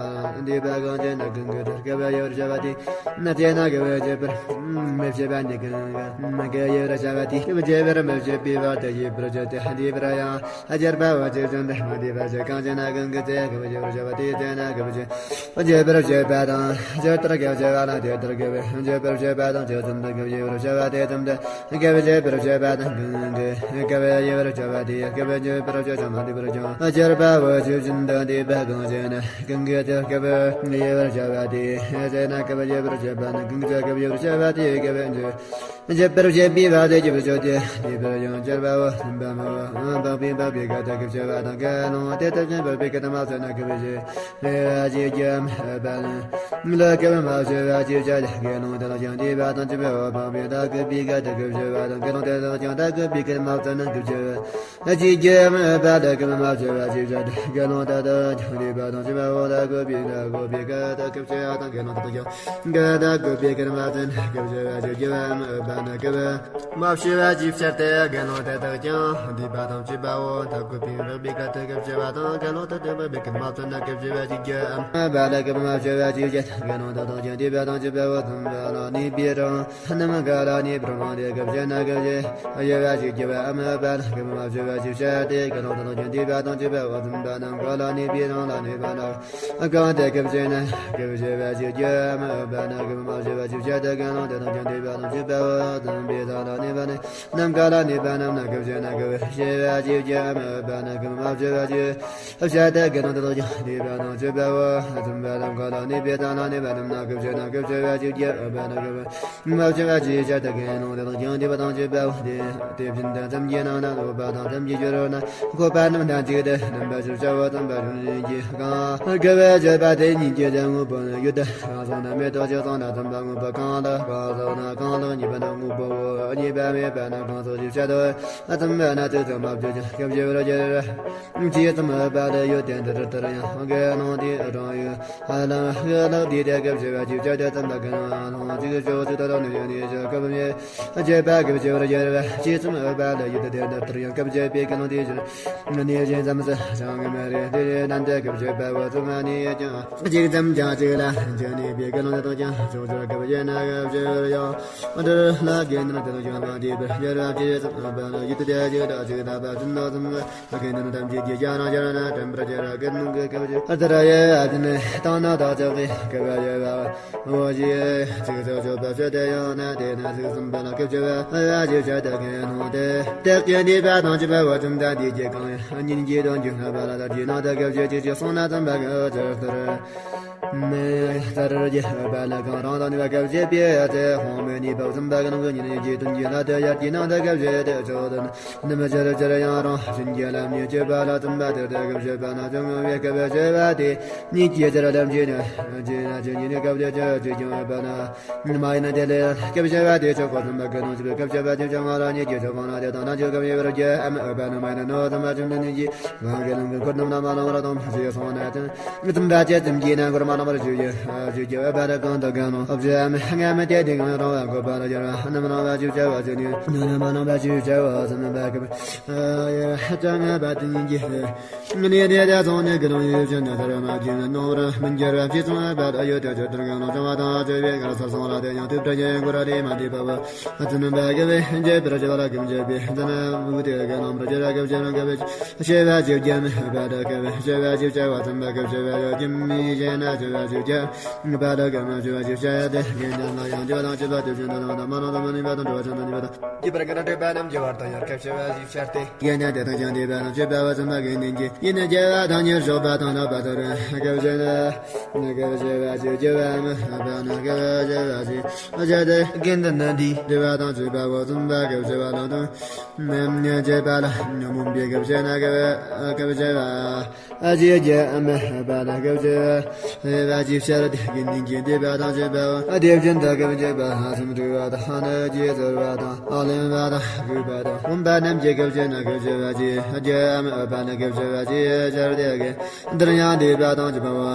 འདི་པ་གང་བྱས་ན་གང་གི་ཚེ་སྐབས་ཀྱི་བར་ཆད་པ་དེ། ན་དེ་ན་དགེ་བའི་བྱེད་པར་མི་བྱེད་པ་ནི་གང་གི་དགེ་བའི་བྱ་བ་དེ་སྐབས་ཀྱི་བར་མི་བྱེད་པའི་བར་དེ་ཡི་བར་ཆད་དེ་འདི་པར་ཡང་སྦྱར་བའོ། ཆོས་ཅན་དུ་མ་དེ་བ་ཞིག་གང་བྱས་ན་གང་གི་ཚེ་དགེ་བའི་བྱ་བ་དེའི་ཚེ་ན་དགེ་བའི་བྱ་བར་བྱེད་པ་དང་ཆོས་ལྟར་སྐབས་ཀྱི་བ་ལ་དེ་ལྟར་དགེ་བའི་བྱེད་པར་བྱེད་པ་དང་ཆོས་ཙམ་དུ་སྐབས་ཀྱི་བར་བྱ་བ་དེ་ཙམ་དུ་སྐབས་ཀྱི་བར་བྱེད་པ་དང་གང་གི་སྐབས་ཀྱི་བར་བྱ་བ་དེ་སྐབས་ཀྱི་བར་ཆད་ཀྱང་མ་དེ་བར་ཀྱང་སྦྱར་བའོ། ཆོས་ཅན་དུ་འདི་པ་གང་བྱས་ན་གང་གི་ཚེ་སྐབས་ཀྱི་བར་བྱ་བ་དེའི་ཚེ་ན་སྐབས་ཀྱི་བར་བྱེད་པ་ནི་གང་གི་ཚེ་སྐབས་ཀྱི་བར་བྱ་བ་དེའི་སྐབས་ཀྱི་བར་བྱེད་པར་བྱེད་པའི་བར་དེ་ཀྱི་བར་ཆད་དེ་འདི་པར་ཡང་སྦྱར་བའོ། སེམས་པ་མ་བ་འཕགས་པའི་འཕགས་པའི་སྐད་དུ་སྐབས་ཀྱི་བ་དང་དགེ་སློང་དེ་དག་ཀྱང་འཕགས་པའི་སྐད་དུ་མ་བཙལ་ན་སྐབས་ཀྱི་བར་ཆད་ཀྱང་འཕགས་པ་ནི་ལ་སྐབས་མ་བྱེད་པ་ཅིག་བྱ་སྟེ། དགེ་སློང་དེ་ལ་ཀྱང་འདི་པ་དང་ཅི་བའོ། འཕགས་པའི་དག་གུས་པའི་སྐད་དུ་སྐབས་ཀྱི་བ་དང་དགེ་སློང་དེ་དག་ཀྱང་དག་གུས་པའི་སྐད་དུ་མ་བཙལ་ན་སྐབས་ཀྱི་བར་ཅིག་ཀྱང་འཕགས་པ་ལ་སྐབས་མ་བྱེད་པ་ཅིག་བྱ་སྟེ། དགེ་སློང་དེ་དག་ཀྱང་འདི་པ་དང་ཅི་བའོ། དག་གུས་པའི་དག་གུས་པའི་སྐད་དུ་སྐབས་ཀྱི་བ་དང་དགེ་སློང་དེ་དག་ཀྱང་དག་གུས་པའི་སྐད་དུ་མ་བཙལ་ན་སྐབས་ཀྱི་བར་ཅིག་ཀྱང་འཕགས་པ་ནི་སྐབས་མ་བྱེད་པ་ཅིག་བྱ་སྟེ། དགེ་སློང་དེ་ དག་ཀྱང་འདུས་པ་དང་བཅས་པའོ། ཐབས་ཀྱི་ཕན་ཡོན་རགས་པའི་ཁ་ཐུག་གི་བྱ་བ་དང་། ཀུན་སློང་དུ་ལྡན་པ་བའི་གི་མ་ཚོན་ན་གི་བྱ་བ་ཅིག་གི་ཨམ་བ་ལ་གི་མ་བྱ་བ་ཅིག་བྱ་དག་ཀུན་སློང་དུ་ལྡན་ཀྱང་འདུས་པ་དང་བཅས་པའོ། ཙམ་པ་ལ་ནུས་པའི་རང་ནམ་མཁའ་ལ་གནས་པར་མ་འདི་གི་བྱ་ན་གི་བྱ་བྱ་བ་ཅིག་གི་བ་ཨམ་བ་ལ་གི་མ་བྱ་བ་ཅིག་བྱ་སྟེ། ཀུན་སློང་དུ་ལྡན་ཀྱང་འདུས་པ་དང་བཅས་པའོ། ཙམ་པ་ནམ་མཁའ་ལ་གནས་པའི་རང་ལ་ནུས་པ་ལ་གང་དེ་གི་བྱ་ན་གི་བྱ་བ་ཅིག་གི་ཨམ་བ་ལ་གི་མ་བྱ་བ་ཅིག་བྱ་སྟེ། ཀུན་སློང་དུ་ལྡན་ཀྱང་འདུས་པ་དང་བཅས་པའོ། ཙམ་པའི་ས་ལ་གནས་པ་ནི། ནམ་མཁའ་ལ་གནས་པ་རྣམས་ན་གི་བྱ་ན་གི་བྱ་བ་ཅིག་བྱ་མི་འོས་པ་ན་གི་མ་བྱ་བ་ཅིག་བྱ་སྟེ། ཀུན་སློང་དུ་ལྡན་ཀྱང་འདུས་པ་དང་བཅས་པའོ། ཙམ་པ་ནམ་མཁའ་ལ་གནས་པའི་ས་ལ་གནས་པ་རྣམས་ན་གི་བྱ་ན་གི་བྱ་བ་ཅིག་བྱ་འོས་པ་ན་གི་མ་བྱ་བ་ཅིག་བྱ་སྟེ། ཀུན་སློང་དུ་ལྡན་ཀྱང་འདུས་པ་དང་བཅས་པའོ། དེ་དེ་བཞིན་དུ་ཙམ་གྱི་ནང་ན་འོས་པ་དང་ཙམ་གྱི་སྦྱོར་བ་ན་འཁོད་པ་རྣམས་དང་གཅིག་ཏུ་རྣམ་པར་ཤེས་བྱའོ། ཙམ་པ་གཞན་གྱི་གང་གི་བྱས་པ་དེ་ཉིད་ཀྱི་དངོས་པོ་ནི་ཡུལ་དུ་གང་སོང་ན་མེད་དོ། ཅི་སོང་ན་ཙམ་པ་དངོས་པོ་གང་ལ་གང་སོང་ན་གང་ལ་གཉིས་པ་ན་དངོས་པོའོ། གཉིས་པ་མེད་པ་ན་གང་སོང་ཞེས་བཤད་དོ། ཙམ་པ་ན་ཚིག་ཙམ་མ་བརྗོད་ཅིང་སྐབས་ཤེས་པར་འགྱུར། ཅི་ཙམ་འོས་པ་ལས་ཡོད་དེ་འདིར་ལྟར་ཡང་གི་སྣང་དེ་རང་ཡུལ་ཧ་ལམ་གི་ལག་དེ་དེ་སྐབས་ཤེས་པ་ཅིག་བྱ་སྟེ། ཙམ་པ་གི་སྣང་ལྷུང་ཅིག་ཕྱོགས་ཅིག་ཏུ་ལ་ནི་ཡོད་ནི་ཞིག་སྐབས་མེད། བརྗོད་པ་སྐབས་ཤེས་པར་འགྱུར་བ། ཅི་ཙམ་འོས་པ་ལས་ཡོད་དེ་འདིར་ལྟར་ཡང་སྐབས་ཤེས་པའི་ཀུན་སློང་དེ་བཞིན་ནི་གཞན་ཙམ་ཞིག་ཀྱང་མེད་རེ། དེ་རྣམས་དེ་སྐབས་ཤེས་པའོ། ཙམ་ནི་ཡོད་ཀྱང་གཅིག་ཙམ་ཀྱང་གཅིག་ལ་འཇུག་ནུས་པའི་ཀུན་སློང་དེ་དག་ཀྱང་ཕྱོགས་ཆོས་སྐབས་ཤེས་ན་སྐབས་ཤེས་པར་ཡང་འདིར་ལ་དགེ་འདུན་དེ་དག་ཀྱང་ལ་དེ་བར་འགྱུར་བ། ཅི་ཙམ་འོས་པ་ལས་ཡོད་དེ་གཅིག་ལ་གཅིག་ལ་བ་ཙམ་ན་ཙམ་དགེ་འདུན་ཐམས་ཅད་ཀྱི་ཡང་ན་ཡང་ན་དྲན་པར་བྱེད་ར་ཀུན་སློང་གི་སྐབས་ཤེས་ཨ་ཏི་ར་ཡེ་ཨ་ཏི་ནི་དང་ན་དག་ཅོག་གི་སྐབས་ཤེས་པའོ། ཅིག་ཅོག་ཅོག་པ་ཞེས་དེ་ཡང་ན་དེ་ན་ཅིག་གསུམ་པ་ལ་སྐབས་ཤེས་པ་ཨ་ཡ་ཅིག་བྱ་དག་གི་ནང་དེ་དག་ཀྱང་འདུས་པ་དང་བཅས་པའོ། ཙམ་དང་དེ་ཀྱི་གང་ཡང་སྙིང་རྗེ་དང་རྒྱུ་ལྔ་པ་ལ་དག་ཅིག་ནང་དུ་སྐབས་ཤེས་ཅིག་ཅིག་སོང་ན་ཙམ་པ་གི་ཨ་ཅིག་ལྟར་མེ་ལྟར་རྒྱས་པ་ལ་གང་རང་དང་ནུས་པ་སྐབས་ཤེས་པའི་ཚེ་དཔག་མེད་ནུས་པ་ཙམ་པ་གི་ནང་གི་སྙིང་རྗེ་དོན་གྱི་ལྷ་དེ་ཡར་གྱི་ནང་དུ་སྐབས་ཤེས་དེ་ཆོག་དོན། ནམ་ཞར་ཞར་ཡང་རང་བཞིན་གྱི་ལམ་ཉིད་སྐྱེས་པ་ལ་ཙམ་པ་དེར་དེ་སྐབས་ཤེས་པ་ན་ཅང་ངེས་པའི་སྐབས་ཤེས་པ་དེ་ཉིད་ཀྱི་ཕྱིར་ལམ་གྱི་ནི་ཅི་ན་ཅི་ཉིད་ནི་སྐབས་དེ་ཅི་ཅི་ཀྱང་འོས་པ་ན་མ་ཡིན་ན། དེ་ལས་སྐབས་ཤེས་པ་དེ་ཆོག་གོ་ཙམ་པ་ཀུན་སློང་ཞེས་པའི་སྐབས་ཤེས་པ་དེ་ཀྱང་ང་རང་ཉིད་ཀྱི་ཆོག་གོ་ན་དེ་དང་ན་ཅི་སྐབས་ཤེས་པར་གྱི་ཨ་མི་འོས་པ་ནི་མ་ཡིན་ན་ནོ། ཙམ་པ་ཅི་འདི་ཉིད་ཀྱི་ང་གི་ལམ་གྱི་འཁོར་རྣམས་ལ་མ་ལོང་བར་དང་ཞེས་སོང་ན་ཅང་། ཙམ་པ་ཅི་ཙམ་གྱིས་ན་འཁོར་མ་ལོང་བར་ཞུ་རྒྱུ་ཞུ་རྒྱུ་འོས་པ་ལ་གང་དུ་གང་ལོ། ཨོ་བྱས་ཨ་མི་ང་མི་དེ་དེ་གང་རང་བ་འཁོར་བ་ལ་སྦྱར་བ་རྣམ་རང་བ་ཞུ་བྱ་བ་ཞུ་ནི་ནི་མ་རྣམ་པ་ཞུ་བྱ་བ་ཟིན་པ་གི་ཧ་ཅང་ངེས་པ་དེ་ཉིད་ཀྱི་ནི་དེ་དེ་ཚོང་ནི་གི་རང་ཡུལ་ཅན་ནི་ཐར་མ་གྱི་ནོར་མི་འགྱུར་བ་ཕྱི་སོང་བ་ལ་ཡོད་དེ་ཆོས་ལྟར་གང་ལོ། བྱ་བ་དང་བྱ་བའི་གར་སར་སོང་ལ་དེ་ཡང་དུ་བྲ་ཡན་གུ་ར་རེ་མ་དེ་བ་བ་ཨ་ཙི་ནམ་པ་གི་བའི་འཇེ་པར་བྱ་བ་ལ་གི་འཇེ་པའི་ཙི་ན་བུ་དེ་གི་ནོར་བྱ་བ་གི་བྱ་བ་གི་བའི། ཤེས་པ་ཅིག་ཀྱང་མེད་པ་དག་གི་ཤེས་པ་ཅིག་བྱ་བ་ཙམ་པ་གི་ཤེས་པ་ཡོད་ཀྱང་མི་ཤེས་ན་ཤེས་པ་ཅིག་ཀྱང་མེད་པ་དག་གི་མ་ཤེས་པ་ཅིག་བྱ་ཡ་དེ་དགེ་འདུན་ལ་ཡང་འགྱུར་བ་དང་སྐྱེས་པ་དེ་བཞིན་དུ་ལམ་དང་མ་ལོག་དང་མ་ནུས་པ་དང་འགྲོ་བ་ཅན་དང་ཉེས་པ་དང་སྐྱེས་པ་ཀུན་ལ་སྤྲོས་པ་རྣམས་ཀྱི་བར་དུ་ཡང་སྐབས་ཤེས་པ་ཞེས་བྱ་སྟེ། དགེ་འདུན་དེ་དག་ཀྱང་འདུས་པ་དང་བཅས་པའོ། ཙམ་པ་དགེ་འདུན་གྱི་ཡིན་ན་སྐྱེ་བ་དང་ཉེར་བཞག་པ་དང་ལྷག་པ་དོར་སྐབས་ཤེས་ན་སྐབས་ཤེས་པ་ཅིག་སྐྱེ་བ་མི་སླ་བ་ན་སྐབས་ཤེས་པ་ཞེས་བྱ་སྟེ། དགེ་འདུན་ནི་འདུས་པ་དང་བཅས་པའོ། ཙམ་པ་སྐབས་ཤེས་པ་ལ་དང་ནམ་ཉེ་བྱེད་པ་ལ་ཉོན་མོངས་པའི་སྐབས་ཤེས་ན་སྐབས་ཤེས་པ་ཨ་ཅེ་རྒྱ་མི་ཧ་པ་ལ་སྐབས་ཤེས་པ་ཅིག་ཤར་ཏེ་དགེ་འདུན་གྱི་འདུས་པ་དང་བཅས་པའོ། དེ་བཞིན་དུ་སྐབས་ཤེས་པ་སུམ་དྲུག་པ་དང་ནི་རྗེས་ཟུར་པ་དང་ཨ་ལན་པ་དང་གུས་པ་དང་སྒོམ་པ་རྣམས་ཀྱི་སྐབས་ཤེས་ན་སྐབས་ཤེས་པ་ཅིག་རྒྱ་མི་ཧ་པ་ལ་སྐབས་ཤེས་པ་ཅིག་ཤར་ཏེ་དགེ་འདུན་ཡང་འདུས་པ་དང་བཅས་པའོ།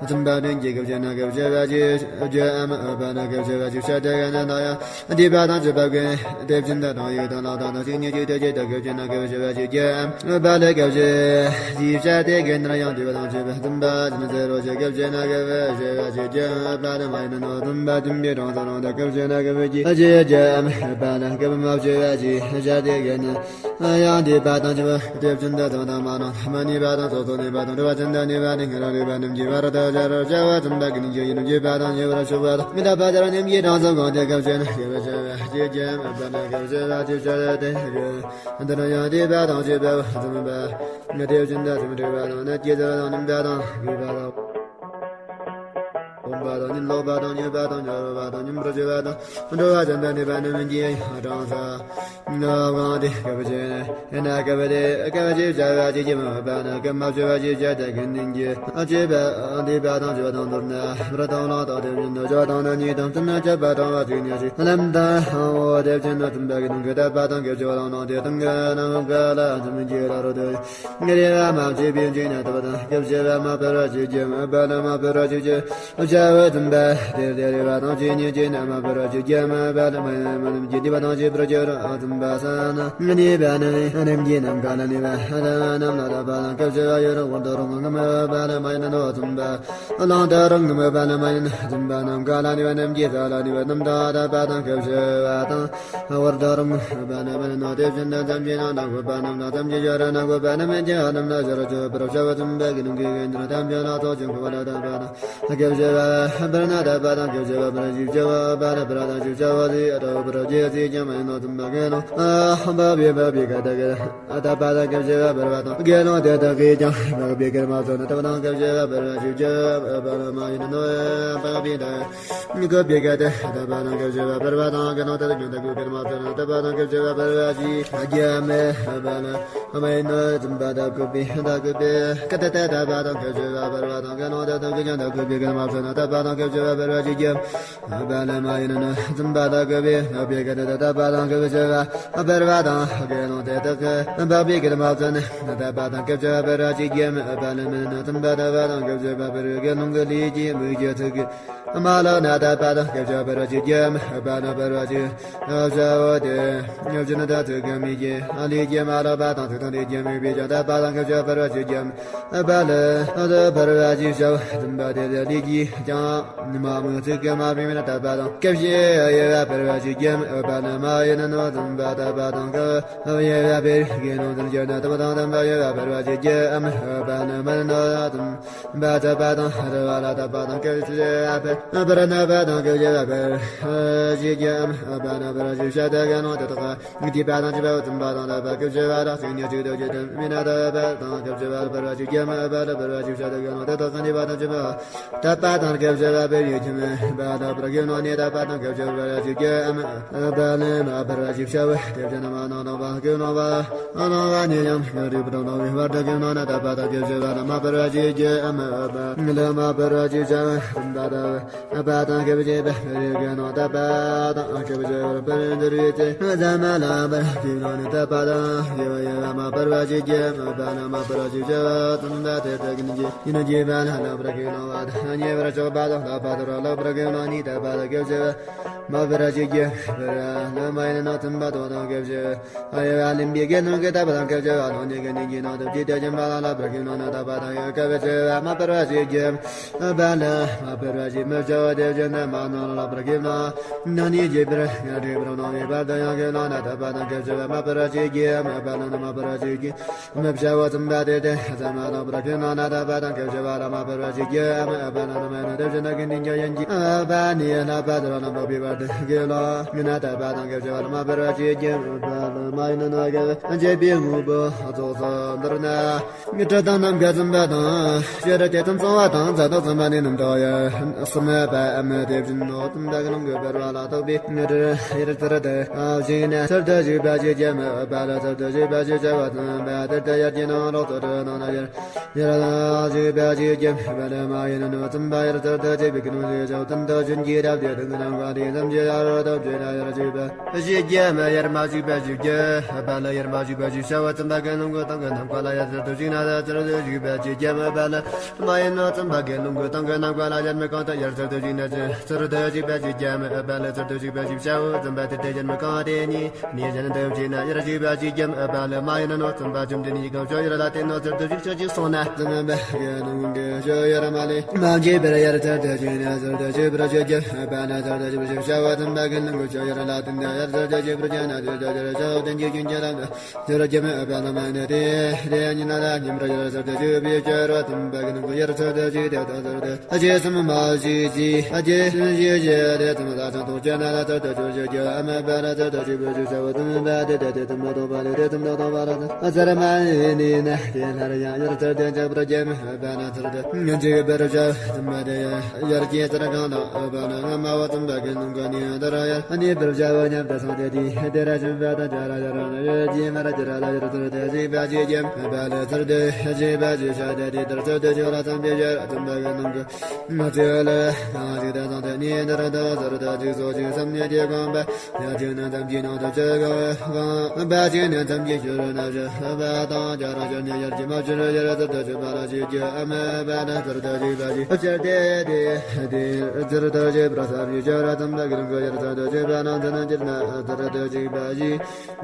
ཙམ་པ་དོན་གྱི་སྐབས་ཤེས་ན་སྐབས་ཤེས་པ་ཅིག་རྒྱ་མི་ཧ་པ་ལ་སྐབས་ཤེས་པ་ཅིག་ཤར་ཏེ་དགེ་འདུན་ལ་ཡང་འདུས་པ་དང་བཅས་པ་ཀུན། དེ་བཞིན་དུ་རང་ཡུལ་དང་ལྷག་དང་དང་ཕྱིར་ཉིད་ཀྱི་དེ་བཞིན་དུ་སྐབས་ཤེས་ན་སྐབས་ཤེས་པ་ཅིག་ཀྱང་འོས་པ་ལས་སྐབས་ཤེས་ཞེས་བྱ་སྟེ། དགེ་འདུན་ཡང་འདུས་པ་དང་བཅས་པ་ཙམ་པ་ཅི་ནི་ཟེར་རོ་ཞེས་སྐབས་ཤེས་ན་སྐབས་ཤེས་པ་ཅིག་ཀྱང་འོས་པ་ལས་མ་ཡིན་ནོ། ཙམ་པ་ཐིམ་པའི་གྲོང་དུ་རང་དུ་སྐབས་ཤེས་ན་སྐབས་ཀྱི་ཨ་ཅེ་ཀྱང་འོས་པ་ལས་སྐབས་མ་བྱས་པ་ཅིག་བྱ་སྟེ། དགེ་འདུན་ཡང་འདུས་པ་དང་བཅས་པ་དེ་བཞིན་དུ་དང་དང་མ་ནང་མ་ནུས་པ་དང་སོ་སོ་ནུས་པ་དང་འགྲོ་བ་ཅན་དུ་ནུས་པ་དང་སྔར་རིག་པ་རྣམས་ཀྱི་བར་དུ་སྦྱར་བར་བྱ་བ་ཙམ་པ་ཀུན་གྱི་ཡིན་འདུས་པ་དང་ཉེ་བར་ཞུགས་པ་དང་མི་རྟག་པ་ལྟར་ཉམས་ཀྱི་གྲངས་སུ་གང་དེ་སྐབས་ཤེས་ན་སྐབས་ཤེས་པ་ཅིག་ཀྱང་འོས་པ་ལས་སྐབས་ཤེས་པ་ཅིག་བྱ་སྟེ། འདིར་ཡང་འདུས་པ་དང་བཅས་པའོ། ཙམ་པ་དེ་བཞིན་དུ་ཙམ་འགྲིག་པ་དང་ནི་སྐྱེ་ཚུལ་དང་ནུས་པ་དང་གུས་པ་དང་སྒོམ་པ་དང་ཉིད་ལོག་པ་དང་ཉེས་པ་དང་འགྱུར་བ་དང་ཉམས་པར་བྱེད་པ་དང་འགྲོ་བ་ཅན་དུ་ནུས་པ་རྣམས་ཀྱི་གྲངས་སུ་གང་དེ་སྐབས་ཤེས་ན་སྐབས་དེ་སྐབས་ཤེས་བྱ་བ་ཅིག་ཀྱང་མ་འོས་པ་ན་སྐབས་མ་བྱས་པ་ཅིག་བྱ་སྟེ། དགེ་འདུན་གྱི་བཅས་པ་འདུས་པ་དང་བཅས་པ་དང་མདོར་ན་མི་རྟག་ལམ་དག་དེ་བཞིན་དུ་བྱ་དང་ན་གཉིས་དང་ཙམ་ན་ཁྱབ་པ་གྲངས་པ་ཅིག་ཉིད་ཅིག་ལམ་དང་འོ་དེ་བཞིན་དུ་ཙམ་པ་གི་དོན་གྱི་དད་པ་དང་གི་བཅས་པ་ལམ་དག་དེ་དང་གི་ནམ་མཁའ་ལ་ཙམ་གྱི་ལ་རོ་དེ། ངེས་པ་མ་བྱས་པའི་འཇིག་ཉེན་ཐོབ་དང་སྐབས་ཤེས་པ་མ་འཕེལ་བ་ཞིག་ཀྱང་འོས་པ་ལ་མ་འཕེལ་བ་ཞིག་ཀྱང་བྱ་ བཙུན་པ་དེར་དེར་རེ་བ་དང་ཆོས་ཉིད་ཀྱི་རྣམ་པར་བར་ཆད་ཀྱི་མ་པ་ལ་མ་ཡིན་མ་ནམ་གྱི་དེ་བ་དང་བཅས་པར་གྱུར། བཙུན་པ་ས་ན་གནས་པ་ནི་རྣམས་ཀྱི་ནམ་མཁའ་ལ་གནས་པ་རྣམས་ལ་དད་པ་དང་སྐད་ཅིག་ཡོད། འོག་ཏུ་རང་ངམ་པ་ལ་མ་ཡིན་ནོ། བཙུན་པ་གླིང་དུ་རང་ངམ་པ་ལ་མ་ཡིན། བཙུན་པ་ནམ་མཁའ་ལ་གནས་པ་རྣམས་ཀྱི་ས་ལ་གནས་པ་རྣམས་ལ་དད་པ་དང་སྐད་ཅིག་ཡོད་དང་། འོག་ཏུ་རང་ངམ་པ་ལ་མ་ཡིན་ནོ། དེ་བཞིན་དུ་ཐམས་ཅད་ན་ན་དགོས་པ་རྣམས་དང་ཐམས་ཅད་ཡོད་ར་ན་དགོས་པ་རྣམས་ཀྱི་རྣམས་ལ་ཤར་གྱུར་པར་བྱ་བ་བཙུན་པ་གི་ནང་གི་དགེ་འདུན་ཐམས་ཅད་ལ་ཐོགས་བཅས་དགོས་པ་ལ་དད་པ་དང་སྐད་ཅིག་ཡོད། དཔེར་ན་དད་པ་དང་སྐད་ཅིག་ཡོད་པར་ཞིབ་ཆ་བ་པ་ལ་པ་ར་དང་ཞིབ་ཆ་བ་ཟེར་ཡ་ད་བ་པ་ར་ཅེས་ཟེར་ཀྱང་མ་ཡིན་ནོ། བཙུན་པ་དགེ་སློང་འཕགས་པའི་འཕགས་པའི་ཁ་ཏ་གི་དད་པ་དང་སྐད་ཅིག་ཡོད་པར་བ་དང་དགེ་སློང་དེ་དག་གིས་ཀྱང་འཕགས་པའི་སྐད་མ་སོགས་ན་དད་པ་དང་སྐད་ཅིག་ཡོད་པར་ཞིབ་ཆ་བ་པ་ལ་མ་ཡིན་ནོ། འཕགས་པའི་དགེ་སློང་དེ་དག་གིས་ཀྱང་འཕགས་པའི་སྐད་མ་སོགས་ན་དད་པ་དང་སྐད་ཅིག་ཡོད་པར་བ་དང་སྐད་ཅིག་ཡོད་པར་བ་ཞིག་ཡོད་མེད་པ་ལ། མ་ཡིན་ནོ། བཙུན་པ་དག་གིས་དག་གིས་སྐད་དེ་དད་པ་དང་སྐད་ཅིག་ཡོད་པར་བ་དང་དགེ་སློང་དེ་དག་གིས་ཀྱང་དག་གིས་སྐད་མ་སོགས་ན་དད་པ་དང་སྐད་ཅིག་ཡོད་པར་བ་ཞིག་ཡོད་པ་ལ་མ་ཡིན་ནོ། བཙུན་པ་དག་གིས་འཕགས་པའི་སྐད་དེ་དད་པ་དང་སྐད་ཅིག་ཡོད་པར་བ་དང་དགེ་སློང་དེ་དག་གིས་འཕགས་པའི་སྐད་མ་སོགས་ན་དད་པ་དང་སྐད་ཅིག་ཡོད་པར་བ་ཞིག་ཡོད་པ་ལ་མིན་ནོ། བཙུན་པ་དད་པ་དང་སྐད་ཅིག་ཡོད་པར་བ་དགེ་སློང་གི་ལུས་ཀྱི་མིག་གི་ཚིག་གི་མ་ལ་ན་དད་པ་དང་སྐད་ཅིག་ཡོད་པར་བ་ཞིག་ཡོད་པ་ལ་བར་བ་ཞིག་ཡོད། བྱ་བ་དེ་ཉོ་ཅི་ན་ད་ཚིག་གི་མིག་གི་ལུས་ཀྱི་མ་ལ་པ་དང་ཚིག་དང་ལུས་ཀྱི་མིག་པའི་ཀྱང་དད་པ་དང་སྐད་ཅིག་ཡོད་པར་བ་ཞིག་ཡོད་པ་ལ་བར་བ་ཞིག་བྱ་བ་བཙུན་པ་དེ་ལུས་ཀྱི་ཀྱང་མ་མིག་ཚིག་གི་མ་པའི་མིན་ན་དད་པ་དང་སྐད་ཅིག་ཡོད་པར་བ་ཞིག་ཡོད་པ་ལ་མ་ཡིན་ནོ། བཙུན་པ་དད་པ་དང་སྐད་ཡོད་པའི་དགེ་སློང་དེར་གྱུར་ན་དད་པ་དང་དད་པ་ཡོད་པར་བ་ཞིག་ཡོད་པ་ལ་མིན་ནོ། བཙུན་པ་དད་པ་དང་རེ་བ་ལ་དད་པ་དང་སྐད་ཅིག་ཡོད་པར་ན་པ་དང་སྐད་ཅིག་ཡོད་པར་ཞིག་ཡོད་པ་ལ་བར་བ་ཞིག་བྱ་དགེ་སློང་དེ་དག་གིས་དད་པ་དང་སྐད་ཅིག་ཡོད་པར་བ་དང་དད་པ་སྐད་ཅིག་ཡོད་པར་ཞིག་ནི་གཅིག་ཏུ་གཅིག་ཏུ་མིན་ན་དད་པ་དང་སྐད་ཅིག་ཡོད་པར་བར་བ་ཞིག་ཡོད་པ་ལ་བར་བ་ཞིག་བྱ་དགེ་སློང་དེ་དག་གིས་དད་པ་དང་སྐད་ཅིག་ཡོད་པར་དད་པ་དང་སྐད་ཅིག་ཡོད་པར་ཡོད་ཀྱང་མེད་པ་ལ་བར་དགེ་སློང་ནི་དད་པ་དང་སྐད་ཅིག་ཡོད་པར་ཞིག་ཡོད་པ་ལ་བར་བ་ཞིག་བྱ་བ་དེ་བཞིན་མ་ནོར་བ་དགེ་སློང་བ་ནོར་བ་ནི་ཡང་མི་རིག་པར་ནོར་བའི་བར་དགེ་སློང་ནི་དད་པ་དང་སྐད་ཅིག་ཡོད་པ་ལ་མ་བར་བ་ཞིག་ཡོད་མེད་པ་ལ་མ་བར་བ་ཞིག་བྱ་བ་དད་པ་དང་སྐད་ཅིག་ཡོད་པར་ཡོད་ཀྱང་ནོར་དད་པ་དང་སྐད་ཅིག་ཡོད་པར་འགྱུར་བའི་ཚེ་ཟ་མ་ལ་བར་དགེ་སློང་ནི་དད་པ་དང་ཡོད་པ་ཡོད་པ་མ་བར་བ་ཞིག་ཡོད་མེད་པ་ལ་མ་བར་བ་ཞིག་བྱ་བ་དད་པ་དེ་དག་གིས་ནི་ཡིན་གྱི་པ་ལ་ལ་བར་དགེ་སློང་བ་དང་ཉེ་བར་གཤེགས་པ་དང་ལྷག་པ་དུ་ར་ལ་བར་དགེ་སློང་ནི་དད་པ་དང་སྐད་ཅིག་ཡོད་མ་བར་བ་ཞིག་ཡོད་པར་ལ་མ་ཡིན་ནོ། བཙུན་པ་དོ་དང་སྐད་ཅིག་ཡོད་པ་ལ་ལེན་པའི་དགེ་སློང་གི་དད་པ་དང་སྐད་ཅིག་ཡོད་པ་ནོར་ཉེས་ཀྱི་ནི་གྱི་ནང་དུ་ཅི་སྟེ་ཀྱང་པ་ལ་ལ་བར་དགེ་སློང་ན་དད་པ་དང་ཡོད་སྐད་ཅིག་ཡོད་པ་མ་བར་བ་ཞིག་ཡོད་པ་ལ་མ་བར་བ་ཞིག་མི་བྱ་བ་དེ་བཞིན་དུ་མ་ནོར་ལ་བར་དགེ་སློང་ན་ནི་རྒྱས་པར་ངས་འགྲིག་པར་སྣང་བའི་བར་དུ་ཡང་དགེ་སློང་ན་དད་པ་དང་སྐད་ཅིག་ཡོད་པ་མ་བར་བ་ཞིག་ཡོད་པ་ལ་ན་མ་བར་བ་ཞིག་ཡོད། མི་བྱ་བ་བཙུན་པ་དེ་སྟེ་ཟ་མ་ལ་བར་དགེ་སློང་ན་དད་པ་དང་སྐད་ཅིག་ཡོད་པ་ལ་མ་བར་བ་ཞིག་ཡོད་པ་མ་བར་བ་ལ་ན་མ་ཡིན་ནོ། དེ་བཞིན་དུ་དགེ་འདུན་གྱི་ཡན་གྱི་པ་ནི་ལྷག་པ་དུ་ར་ལ་འཕགས་པའི་བར་དུ་དགེ་སློང་ངི་ན་དད་པ་དང་སྐད་ཅིག་ཡོད་པ་ལ་མ་བར་བ་ཞིག་ཡོད་པ་ལ་མ་ཡིན་ནོ། དགེ་བ་འབྱེད་པའི་དངོས་པོ་ཚོགས་སུ་འདུར་ན། ངི་ཁྲི་དང་ནམ་མཁའ་བཙུན་པ་དང་། ཤེས་རབ་དེ་ཙམ་གསང་བ་དང་། མཛའ་དང་བཙུན་པ་ནི་རྣམ་དག་ཡ། གསུམ་པའམ་དེ་བཞིན་ནོ། བཙུན་པ་གི་ལུང་གིས་བར་བ་ལ་བརྟགས་པའི་ངི་ཁྲི་ཡར་ཚུར་དུ་ཞིག་ནས་ཚུར་དུ་ཞིག་པ་ཞིག་ཀྱང་མེད་པ་ལ་ཚུར་དུ་ཞིག་པ་ཞིག་བྱ་བ་བཙུན་པ་དེར་དུ་ཡར་གྱི་ནང་ལོགས་སུ་ཁྲི་ནང་ན་ཡར་ཡར་ལ་ཞིག་པ་ཞིག་ཀྱང་མེད་པ་ལ་མ་ཡིན་ནོ། བཙུན་པ་ཡར་ཚུར་དུ་ཞིག་པའི་ཀུན་སློང་ཞིག་ཀྱང་བཙུན་ཏོ་ཅན་གྱི་རབ་ཏུ་དུང་གི་ནམ་མཁའ་ལས་ཙམ་ཞིག་ཡར་ལ་ཏོ་ཅན་ཡར་ཞིག་པ། ཞིག་ཀྱང་མེད། ཡར་མ་ཞིག་པ་ཞིག་ཀྱང་མེད་པ་ལ་ཡར་མ་ཞིག་པ་ཞིག་བྱ་བ་བཙུན་པ་གི་ལུང་གིས་དང་གི་ནམ་མཁའ་ལ་ཡར་ཚུར་དུ་ཞིག་ན་ཡར་ཚུར་དུ་ཞིག་པ་ཞིག་ཀྱང་མེད་པ་ལ་མ་ཡིན་ནོ། བཙུན་པ་གི་ལུང་གིས་དང་གི་ནམ་མཁའ་ལ་ཡར་མི་གང་དུ་ཡར་ཚུར་དུ་ཞིག་ན་ཚུར་དུ་ཞིག་པ་ཞིག་ཀྱང་མེད་པ་ལ་ཚུར་དུ་ཞིག་པ་ཞིག་བྱ་བ་བཙུན་པ་དེ་དེ་ཡར་མི་གང་དེ་ནི་ནི་གཞན་དུ་ཞིག་ན་ཡར་ཞིག་པ་ཞིག་ཀྱང་མེད་པ་ལ་མ་ཡིན་ནོ། བཙུན་པ་བཅོམ་ལྡན་འདས་ཀྱིས་གང་ཕྱོགས་ཡར་ལ་བརྟེན་ནོ་ཚུར་དུ་ཞིག་ཕྱོགས་གཅིག་སོང་ན། བཙུན་པ་གི་ལུང་གིས་ཕྱོགས་ཡར་མ་ལས་མ་འབྱེད་པར་ཡར་ཚུར་དུ་ཞིག་ན་ཚུར་དུ་ཞིག་པར་ཞིག་ཀྱང་མེད་པ་ལ་ཚུར་དུ་ཞིག་པ་ཞིག་བྱ་བ་བཙུན་པ་གི་ལུང་གིས་ཕྱོགས་ཡར་ལ་བརྟེན་ཏེ་ཡར་ཚུར་དུ་ཞིག་པར་བྱ་ན་ཚུར་དུ་ཞིག་ཕྱོགས་བརྟེན་གྱི་རྒྱུན་གྱི་ལམ་དུ། ཚུར་གྱི་མེད་པ་ལ་མ་ནི་དེ་དེ་ཉིད་ལ་ཉིན་པར་ཡར་ཚུར་དུ་ཞིག་པའི་ཕྱིར་རོ། བཙུན་པ་གི་ནང་དུ་ཡར་ཚུར་དུ་ཞིག་དེ་དང་ཚུར་དུ་རྗེ་གསུམ་མ་ཞིག་ཅི་རྗེ་གསུམ་ཞིག་ཅི་རེ་ཙམ་ལ་ཚང་དུ་བྱས་ན་ལ་ཚུར་དུ་ཞིག་ཞིག་རྒྱུ་མེད་པ་ལ་ཚུར་དུ་ཞིག་པའི་ཕྱིར་བྱ་བ་བཙུན་པ་དེ་དེ་དེ་ཙམ་ལ་ཐོབ་པ་ལས་དེ་ཙམ་ལ་ཐོབ་པ་ལ་ཚུར་མ་ནི་ན་དེ་སླར་ཡང་ཡར་ཚུར་དུ་འཇུག་པར་གྱི་མེད་པ་ལ་ཚུར་དུ་འཇུག་པར་བྱ་བཙུན་པ་དེ་ཡང་ཡར་གྱི་ཚུར་གང་དང་འོག་པ་ན་སྔ་མ་བ་བཙུན་པ་གི་ནང་གི་ནི་འདི་ར་ཡར་གནས་པར་བྱ་བ་སྙམ་དུ་སོང་སྟེ་དེ་དེ་ར་བྱོན་པ་དང་བྱ་ར་ཡར་རང་ཡོད་ཀྱི་མ་ར་ཅི་ར་ལ་ཡར་ཚུར་དུ་ཞིག་པ་ཞིག་ཀྱང་མེད་པ་ལ་ཚུར་དུ་ཞིག་པ་ཞིག་བྱ་སྟེ་དེ་ལྟར་ཚུར་དུ་ཞིག་ལ་བསམ་པའི་ཕྱིར་བཙུན་པ་གི་ནང་གི་ང་ཚོས་ལ་ང་ཞིག་དང་སོང་སྟེ་ནི་འདི་ར་དང་ཚུར་དུ་ཞིག་སོགས་ཞིག་བསམ་ནས་དེ་གང་པ་ཡ་ཅིག་ན་ཙམ་གྱི་ནང་དུ་ཅི་གང་གང་པ་ཅིག་ན་ཙམ་གྱི་ཤུལ་ན་བཞི་པ་དང་བྱ་ར་བཞི་ནས་ཡར་གྱི་མ་ཕྱིར་ཡར་ཚུར་དུ་ཞིག་པ་ལ་ཞིག་རྒྱུ་མེད་པ་ལ་ཚུར་དུ་ཞིག་པ་ཞིག་བྱ་སྟེ། དེ་དེ་ཚུར་དུ་བྱེད་པར་ས་རུ་ཤར་ཙམ་པ་གི་རང་གི་ཡར་ཚུར་དུ་བྱེད་པ་ན་ཚུར་ན་ཅིར་ན་ཚུར་དུ་བྱེད་པ་ཞིག་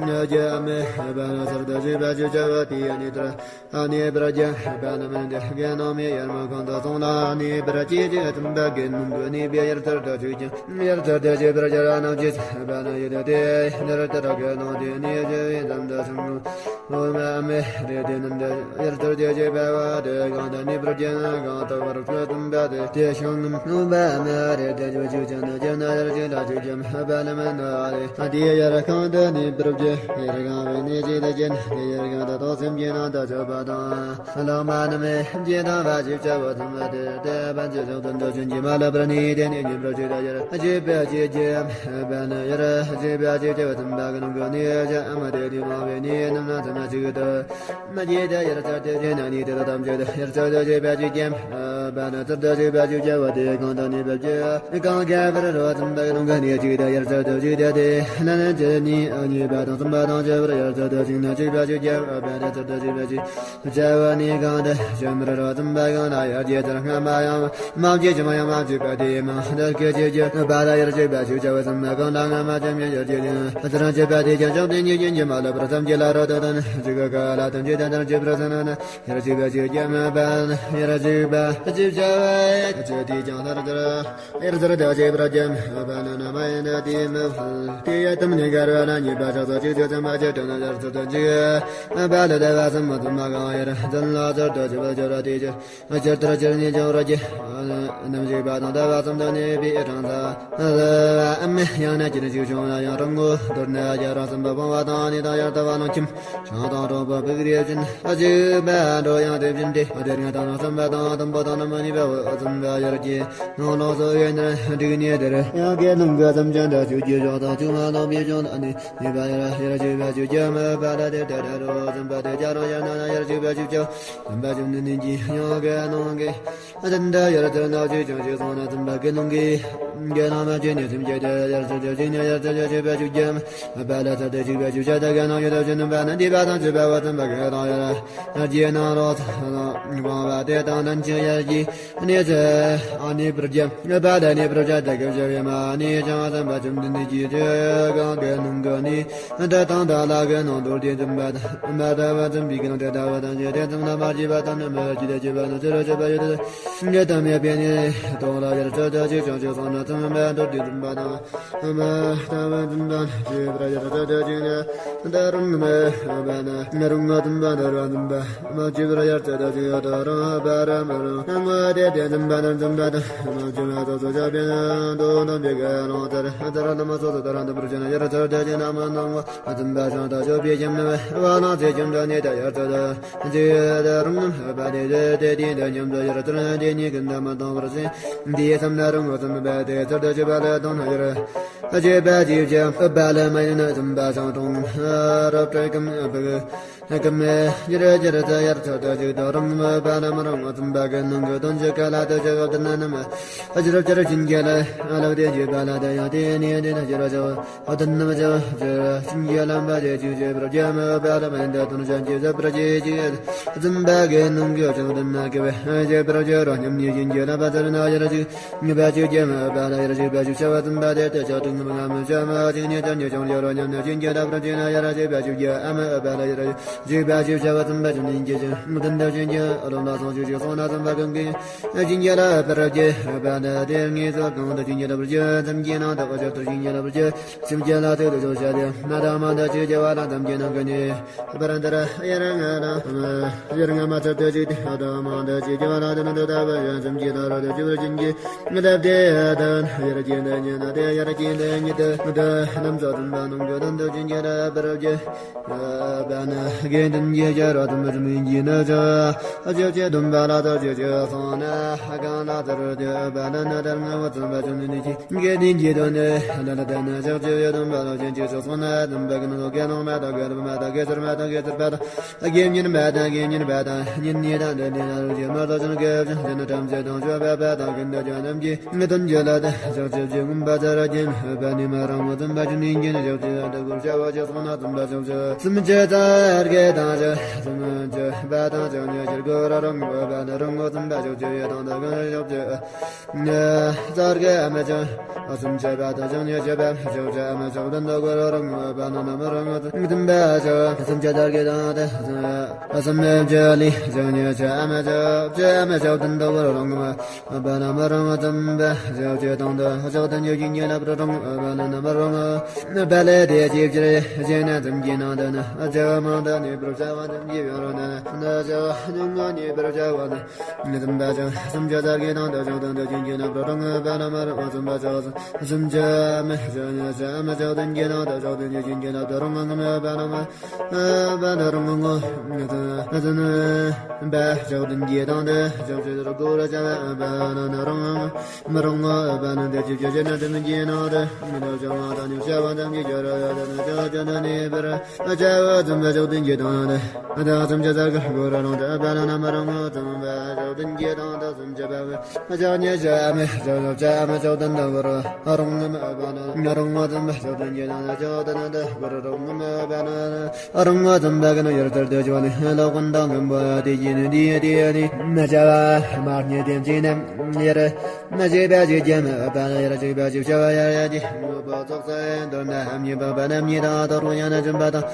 ཉ་རྒྱ་མེ་བ་ན་ཚུར་དུ་བྱེད་པ་ཞིག་བྱ་བ་དེ་ཡ་ནི་ལྟར། ཨ་ནི་པྲ་རྒྱ་བ་ན་མན་དེ་གེ་ནོ་མི་ཡར་མ་གང་དུ་སོང་ལ་ཨ་ནི་པྲ་ཅི་ཅི་ཙམ་པ་གི་ནུམ་གི་ནི་བེ་ཡར་ཚུར་དུ་བྱེད་ཀྱང་ཡར་ཚུར་དུ་བྱེད་པར་ཤར་ན་ཅི་བ་ན་ཡི་དེ་དེ་ནི་ར་ཏ་ར་གེ་ནོ་དེ་ནི་ཅི་ཡི་ཙམ་དུ་སོང་། ཨོ་མ་མེ་རེ་དེ་ནམ་དེ་ཡར་ཚུར་དེ་ཅེས་པ་བ་དེ་གང་དུ་ནི་པྲ་རྒྱན་གང་དུ་བར་ཁྲོད་དུམ་པ་དེ་དེ་ཤོང་ངམ། ཨོ་མ་མེ་རེ་དེ་ཇོ་ཇུ་ཅན་དུ་ཅན་ན་ཡར་ཅི་ལ་ཅི་ཅམ་ཧ་པ་ལ་མན་ནོ་ཨ་རེ། ཨ་དེ་ཡར་གང་དུ་ནི་པྲ་རྒྱན་ཡར་གང་བའི་ནི་ཅི་དེ་ཅན་དེ་ཡར་གང་དུ་ཏོག་སེམས་ཀྱི་ནང་དུ་ཆོད་པ་དང་། ལོ་མ་ན་མེ་ཇི་དང་བ་ཅི་བྱ་བ་དུམ་པ་དེ་དེ་བན་ཅི་ཟོག་དུན་དུ་ཅུན་གྱི་མ་ལ་པྲ་ནི་དེ་ནི་ཉི་པྲ་ཅི་དེ་ཡར་ཅི་པ་ཅི་ཅམ་ཧ་པ་ན་ཡར་ཅི་པ་ཅི་བྱ་བ་དུམ་པ་གི་ནང་གི་ནི་ཅ་ཨ་མ་དེ་དེ་མ་བའི་ནི་ནམ་ན་ཚ་མ་ཅི་གི་དུ། མ་ཇི་དེ་ཡར་ཚུར་དུ་ཅི་ན་ནི་དེ་དང་ཐམས་ཅད་ཡར་ཚུར་དུ་ཅི་པ་ཅི་ཅམ། བ་ན་ཚུར་དུ་ཅི་པ་ཅི་བྱ་བ་དེ་གང་དང་ནི་བབ་ཀྱི། གང་ག་བར་རོ་ཙམ་པ་རུང་ག་ནི་ཅི་དེ་ཡར་ཚུར་དུ་ཅི་དེ་དེ་ལ་ན་ཅི་ནི་ཨ་ནི་པ་དང་ཙམ་པ་དང་ཅི་བར་ཡར་ཚུར་དུ་ཅི་ན་ཅི་པ་ཅི་ཅམ། བ་ན་ཚུར་དུ་ཅི་པ་ཅི་བྱ་བ་ནི་གང་དུ་ཅི་བར་རོ་ཙམ་པ་གང་ལ་ཡར་ཇི་ལྟར་སྔ་མ་ཡང་མ་བྱེད་ཅི་མ་ཡང་མ་བྱེད་པ་དེ་མ་འདི་སྐད་ཅེས་བརྗོད། བ་ལ་ཡར་ཅི་པ་ཅི་བྱ་བ་ཙམ་པ་གང་ལ་སྔ་མ་ཙམ་ཡང་ཡར་ཇི་ལྟར་བྱེད་པ་དེ་ཀྱང་བྱང་དེ་ཉིད་ཀྱི་ཉི་མ་ལ་བར་ཙམ་གྱི་ལ་རོ་དོ་དང་ཅི་ག་ག་ལ་དོན་ཅི་དང་དང་ཅི་བར་ས་ན་ན། ཡར་ཅི་པ་ཅི་ཀྱམ་པ་ཡར་ཅི་པ་ཅི་བྱ་བ་ཅི་དེ་ཀྱང་ལ་རོ་དོ། ཡར་ཚུར་དུ་ཅི་པྲ་ཀྱམ་པ་ན་ན་མ་ཡན་དེ་མ་དེ་ཡ་དམ་ནི་ག་ར་ན་ཉི་པ་ཅག་ཚོ་ཅི་ཅི་ཙམ་པ་ཅི་དོན་ན་ཡར་ཚུར་དུ་ཅི་པ་ལ་དེ་བ་སམ་མ་ཙམ་མ་གང་ཡར་ཚུར་ལ་ཚུར་དུ་ཅི་པ་ཅི་ར་དེ་ཅི། ཇི་ལྟར་ཇི་སྙེད་ཀྱང་ར་ཇི། རྣམ་ཞིག་པ་དང་ལྟ་བ་ཙམ་དུ་གནས་པའི་གྲངས་དང་། ཨ་མེ་ཡང་ན་ཅི་ནི་ཞིག་བྱུང་ན་ཡང་རང་ངོ་། མདོར་ན་རྒྱ་རང་བསམ་པ་སྤོང་བ་དང་ནི་དང་ཡར་ལྟ་བ་ནང་ཁྱིམ། བྱང་དང་གྲོང་པ་བུག་རིའི་བཞིན། ཨ་ཅི་པ་འགྲོ་ཡང་དེ་བཞིན་ཏེ། ཨ་དེ་ང་དང་ནང་བསམ་པ་དང་དང་པོ་དང་ནི་མ་ནི་པ་འོ་བསམ་པ་ཡར་གྱི་ནང་ལོགས་སུ་ཡོད་ན་འགྲིག་ནི་དེར། ཡང་གི་ནང་གི་བསམ་ཅན་དང་ཆོས་ཀྱི་ཕྱོགས་དང་ཆོས་མ་ལོག་པའི་ཕྱོགས་ལ་ནི། ཉེས་པ་ཡར་ཡར་ཞུས་པ་ཞུ་རྒྱུ་མེད་པ་ལ་དེ་ལྟར་རོ་བསམ་པ་དེ་ཀྱང་རང་ཡང་ན་ཡར་ཞུས་པ་ཞུ་རྒྱུ་བསམ་པ་ཞུ་ནི་ནི་ཀྱི་ཡང་གི་ནང་གི་ཨ་དན་ད་ཡར་ཚུར་ནག་ཅིག་ཅང་ཞིག་སོང་ན་བསམ་པ་གི་ནང་གི་གི་ནང་མ་ཅི་ནི་སེམས་བསྐྱེད་དེ་ཡར་ཚུར་ཞུ་ཞིག་ནས་ཡར་ཚུར་ཞུ་པ་ཞུ་རྒྱུ་མེད་པ་ལ་ཚུར་དེ་ཞིག་པ་ཞུ་བྱ་ད་གི་ནང་ཡོད་དོ་ཞུ་ནི་པ་ན་འདི་པ་དང་ཞུ་བ་བ་བསམ་པ་གི་དང་ཡར་ཡར་གྱི་ནང་རོ་ཚ་ལ་སྤང་བ་དེ་དང་ལྡན་ཅིང་ཡར་གྱི་གནས་ཚུལ་ཨ་ནི་པྲ་རྒྱ་པ་ད་ནི་པྲ་རྒྱ་ད་གི་བྱ་བའི་མ་ནི་ཅང་བསམ་པ་ཅུམ་དི་ནི་ཀྱི་དེ་གང་གི་ནང་གི་ནི། ད་དང་ད་ལ་གི་ནང་དུ་དེ་འཛིན་པ་དང་མ་ད་བ་འཛིན་པའི་གི་ནང་དེ་ད་བ་དང་ཞེས་དེ་ཙམ་ན་མ་བྱས་པ་དང་ནི་མ་བྱས་དེ་བྱས་པ་ནི་ཅི་ར་བྱས་པ་ཡོད་དེ་ཉེ་དམ་མེད་པའི་ནི་དོན་ལ་ཡར་ཚུར་དུ་ཅིག་ཅང་ཅིག་སོང་ན་ཙམ་མ་དོར་དེ་འཛིན་པ་དང་མ་ད་བ་འཛིན་པ་ནི་བྱས་པར་ཡར་ཚུར་དུ་ཅིག་ནི་ད་རུང་མེད་པ་ནི་རུང་ང་འཛིན་པ་དོར་བ་འཛིན་པ། མ་བྱས་པར་ཡར་ཚུར་དུ་ཅིག་ཡོད་དོ་རང་ཧ་པ་ར་མ་རུང་ང་དེ་དེ་འཛིན་པ་ནི་འཛིན་པ་དང་མ་བྱས་ན་ཚོགས་སུ་བྱ་བའི་དོན་དམ་པའི་དགེ་སློང་ཚར་ཚར་ལ་མ་ཚོགས་སུ་དོ་རང་དུ་པུར་བྱས་ན་ཡར་ཚུར་དུ་ཅིག་ན་མ་ནང་བ། ཨ་ཙམ་པ་ཤང་ད་ཞོ་པའི་ཁྱིམ་ནི་བ་ལང་ཚེ་ཁྱིམ་དུ་ནི་ད་ཡར་ཚུར་དུ་ཅིག་ད་རུང་ནམ་ཧ་པ་དེ་དེ་དེ་དེ་འདི་མཉམ་དུ་ཡར་ཚུར་དེ་ནི་ཀུན་ད་མ་གཏོང་བར་ཟིན། འདིའི་མཚམས་ན་རུང་ཨ་ཙམ་པ་དེ་ཚུར་དུ་ཅིག་པ་ལ་གཏོང་ན་ཡར་ཨ་ཅེ་པ་ཅིག་ཅེ་པ་ལ་མ་ཡིན་ན་ཨ་ཙམ་པ་ཤང་གྲོང་རབ་ཏྲེ་ཀམ་ཨ་བུ། ཀ་མེ་ཡར་ཡར་ཚ་ཡར་ཚ་ད་ཅིག་ད་རུང་མ་པ་ན་མ་རུང་ཨ་ཙམ་པ་གི་ནང་གི་དོན་ཅི་ག་ལ་ད་ཅི་ག་དེ་ན་ནམ་ཨ་ཅི་རབ་ཅི་རབ་ཅིན་གྱི་ལ་ཨ་ལ་དེ་ཅི་པ་ལ་ད་ཡང་དེ་ནི་དེ་ན་ཅི་ར་ཅི་བ་ཨ་དེ་ནམ་ཅི་བ་ཅི་ར་ཅིན་གྱི་ལམ་པ་དེ་ཅི་ཅི་པར་རྒྱ་མ་པ་ལ་མ་ཡིན་ད་དོན་ཅན་ཅི་ཟབ་པར་ཅི་ཅི་ཨ་ཙམ་པ་གི་ནང་གི་ཅི་དེ་ན་གི་བ་ཅི་པར་ཅི་ར་ཉམ་ནི་ཅིན་གྱི་ལ་པ་ཚར་ན་ཡར་ཅི། ཉི་པ་ཅིག་ཀྱང་མ་པ་ལ་ཡར་ཅིག་པ་ཅིག་བྱ་བ་ཙམ་པ་དེ་ལྟ་ཅག་དུ་ངུ་མ་ང་མི་བྱ་མ་ཅིག་ནི་ཅང་ཉི་ཅང་ཡོ་རོ་ཉམས་ནི་ཅིག་ཀྱང་ལ་པྲ་ཅིག་ན་ཡར་ཅིག་པ་ཅིག་ཀྱང་ཨ་མ་ཨ་པ་ལ་ཡར་ཅིག་པ་ཅིག་བྱ་བ་ཙམ་པ་ཅིག་ནི་ཀྱི་ཅིག་ངུ་དན་དུ་ཅིག་ཀྱང་ཨ་རོ་ལ་སོང་ཅིག་ཅིག་སོང་ན་ཙམ་པ་གང་གིས་ཅིག་ཀྱང་ལ་པ་ར་ཅིག་པ་ལ་དེ་ངེས་སོ་གང་དུ་ཅིག་ཀྱང་ལ་པ་ཅིག་ཙམ་གྱི་ནང་དུ་ཨོ་ཅོ་དུ་ཅིག་ཀྱང་ལ་པ་ཅིག་སེམས་ཀྱི་ལ་ཚིག་ཏུ་ཆོག་བྱ་དེ་ན་ད་མ་ད་ཅིག་བྱ་བ་ལ་ཙམ་གྱི་ནང་གི་ནི། པ་ར་འདི་ར་ཡ་ར་ང་ར་ཡ་ར་ང་མ་ཚར་དུ་ཅིག་དེ་ཧ་ད་མ་འདི་ཅིག་གི་བ་ལ་དེ་ན་འདི་ད་བ་ཡ་འཛམ་གྱི་ད་ར་དེ་ཅི་བ་ཅན་གྱི་ང་ད་དེ་ད་ཡ་ར་གྱི་འདི་ཉི་ན་དེ་ཡ་ར་གྱི་འདི་ཉི་དེ་ང་ད་རྣམ་ཚོགས་དུམ་པ་ནང་གི་དོན་དུ་ཅན་གྱི་ར་པ་ར་གྱི་བ་ན་དགེ་འདུན་གྱི་བྱ་ར་དུམ་པ་དུམ་ཡིན་གྱི་ན་ཅི་ཨ་ཅོ་ཅེ་དུམ་པ་ལ་ད་ཅི་ཅི་སོང་ན་ཧ་གང་ལ་ད་ར་དེ་བ་ལ་ན་ད་ང་བ་ཙམ་པ་ཅུང་ནི་ཅི། དགེ་འདུན་གྱི་དོན་ནི་ལ་ལ་དེ་ན་ཅག་ཅི་ཡོད་དམ་པ་ལོ་ཅན་ཅི་སོགས་སོང་ན་དམ་པ་གི་ནང་དུ་དགེ་སློང་མ་དང་དགེ་སློབ་མ་དང་དགེ་ཚུལ་མ་དང་དགེ་ཚུལ་པ་དང་དགེ་བསྙེན་མ་དང་དགེ་བསྙེན་པ་དང་ཉིད་ཉིད་དང་དེ་ནི་ལ་ལུ་ཅན་མ་དང་ཅན་དགེ་བཅུ་ཅན་ནི་ཐམས་ཅད་དང་སྤྱོད་པ་པ་དང་ཀུན་ཏུ་སྤྱོད་རྣམས་ཀྱི་དོན་གྱི་ལ་ ཕྱོགས་བཅུ་བཞི་མངོན་པར་རྫོགས་པའི་རྒྱན། པདྨ་རང་ངོ་འཛིན་པ་བཅུ་གཉིས་ཀྱི་ཕྱོགས་བཅུ་དང་དྲུག་པར་བྱ་བ་བཅུ་གསུངས་ན། འཛིན་པ་ཕྱོགས་བཅུ་སུམ་ཅུ་རྩ་བརྒྱད་དང་བཅུ་སུམ་ཅུ་པ་དང་བཅུ་གཉིས་ཕྱིར་གོ་ར་རང་ངོ་པདྨ་རང་ངོ་འཛིན་པ་ཕྱོགས་བཅུ་ཡི་དང་དུ་གང་ཕྱོགས་བཅུ་རྩ་བརྒྱད་མ་བཅུ་སུམ་ཅུ་པ་དང་བཅུ་གཉིས་ཕྱིར་པདྨ་ཕྱོགས་བཅུ་མ་བཅུ་བདུན་དུ་གོ་ར་རང་ངོ་པདྨ་རང་ངོ་འཛིན་པ་ཕྱོགས་སུམ་ཅུ་རྩ་བརྒྱད་དང་དུ་སུམ་ཅུ་ལས་བཅུ་གཉིས་ཕྱིར་མ་བཅུ་བཅུ་མ་བཅུ་བདུན་དུ་གོ་ར་རང་ངོ། པདྨ་རང་ངོ་འཛིན་པ་ཕྱོགས་བཅུ་དང་དུ་ཕྱོགས་བདུན་ཡོད་ཀྱི་ཉེ་ལ་པྲ་རང་ངོ་པདྨ་རང་ངོ་པ་ལས་དེ་ཅིའི་ཕྱིར་ཞེ་ན། འཛིན་གྱི་ནང་དུ་ནི་བཅུ་མང་དུ་གནས་པར་བྱ་བ་འཛིན་གྱི་ཡོད་རུང་ན། ན་བཅུ་ཉུང་ངུ་གནས་པར་བྱ་བ་ནི། འཛིན་པ་ཕྱོགས་སུམ་ཅུ་རྩ་བརྒྱད་དང་དུ་ཕྱོགས་བདུན་དུ་ཡོད་ཀྱི་ཉེ་ལ་པྲ་རང་ངོ་པདྨ་རང་ངོ་འཛིན་པ་ཕྱོགས་སུམ་ཅུ་མ་བཅུ་ཉིས་བཅུ་མ་བཅུ་བདུན་གྱི་ནང་དུ་ཕྱོགས་བདུན་ཡོད་ཀྱི་ཉེ་ལ་པྲ་རང་ངོ་པདྨ་རང་ངོ། པདྨ་རང་ངོ་འཛིན་པ་ཕྱོགས་བདུན་གྱི་དང་དུ་ཕྱོགས་བཅུ་དུ་གོ་ར་བྱ་བ་པདྨ་རང་ངོ་མ་རང་ངོ་པདྨ་དེ་ཅིའི་ཕྱིར་ཞེ་ན། འཛིན་གྱི་ནང་དུ་མི་ལོ་བྱ་བ་དང་ཉེ་བྱ་བ་ཙམ་གྱི་སྦྱོར་བ་ཡོད་དེ་ན། ཕྱོགས་བཅུ་དུ་གནས་པར་བྱ་བ་འཛིན་པ་ཕྱོགས་བདུན་གྱི་དང་དུ་ད་སུམ་ཅུ་རྩ་དགུར་གོ་ར་རང་དུ་པདྨ་རང་ངོ་འཛིན་པ་ཕྱོགས་བདུན་གྱི་དང་དུ་སུམ་ཅུ་པ་བ་ཕྱོགས་ཉེ་བྱ་མ་བཅུ་བཅུ་མ་བཅུ་བདུན་དུ་གོ་ར་རང་ངོ་མ་པདྨ་རང་ངོ་འཛིན་པ་ཕྱོགས་བདུན་གྱི་དང་དུ་ཕྱོགས་བདུན་དུ་གོ་ར་རང་ངོ་མ་པདྨ། རང་ངོ་འཛིན་པ་ཀུན་ཡུལ་ལྟར་དུ་བྱུང་ནས། ལོག་ཀུན་དང་ཀུན་པོ་དེ་བཞིན་དུ་དེ་ནི་མ་བྱ་བ་མ་རྙེད་དེ་བྱས་ན་ཡར་མ་བྱས་པ་ཞིག་ཀྱང་མ་པ་ན་ཡར་བྱས་པ་ཞིག་བྱ་བ་ཡར་ཡར་གྱི་དངོས་པོ་ཚོགས་སུ་མདོར་ན་རྣམ་གཉིས་པ་པ་རྣམ་གཉིས་དང་དོ་རུང་ཡང་ན་སྦྱིན་པ་དང་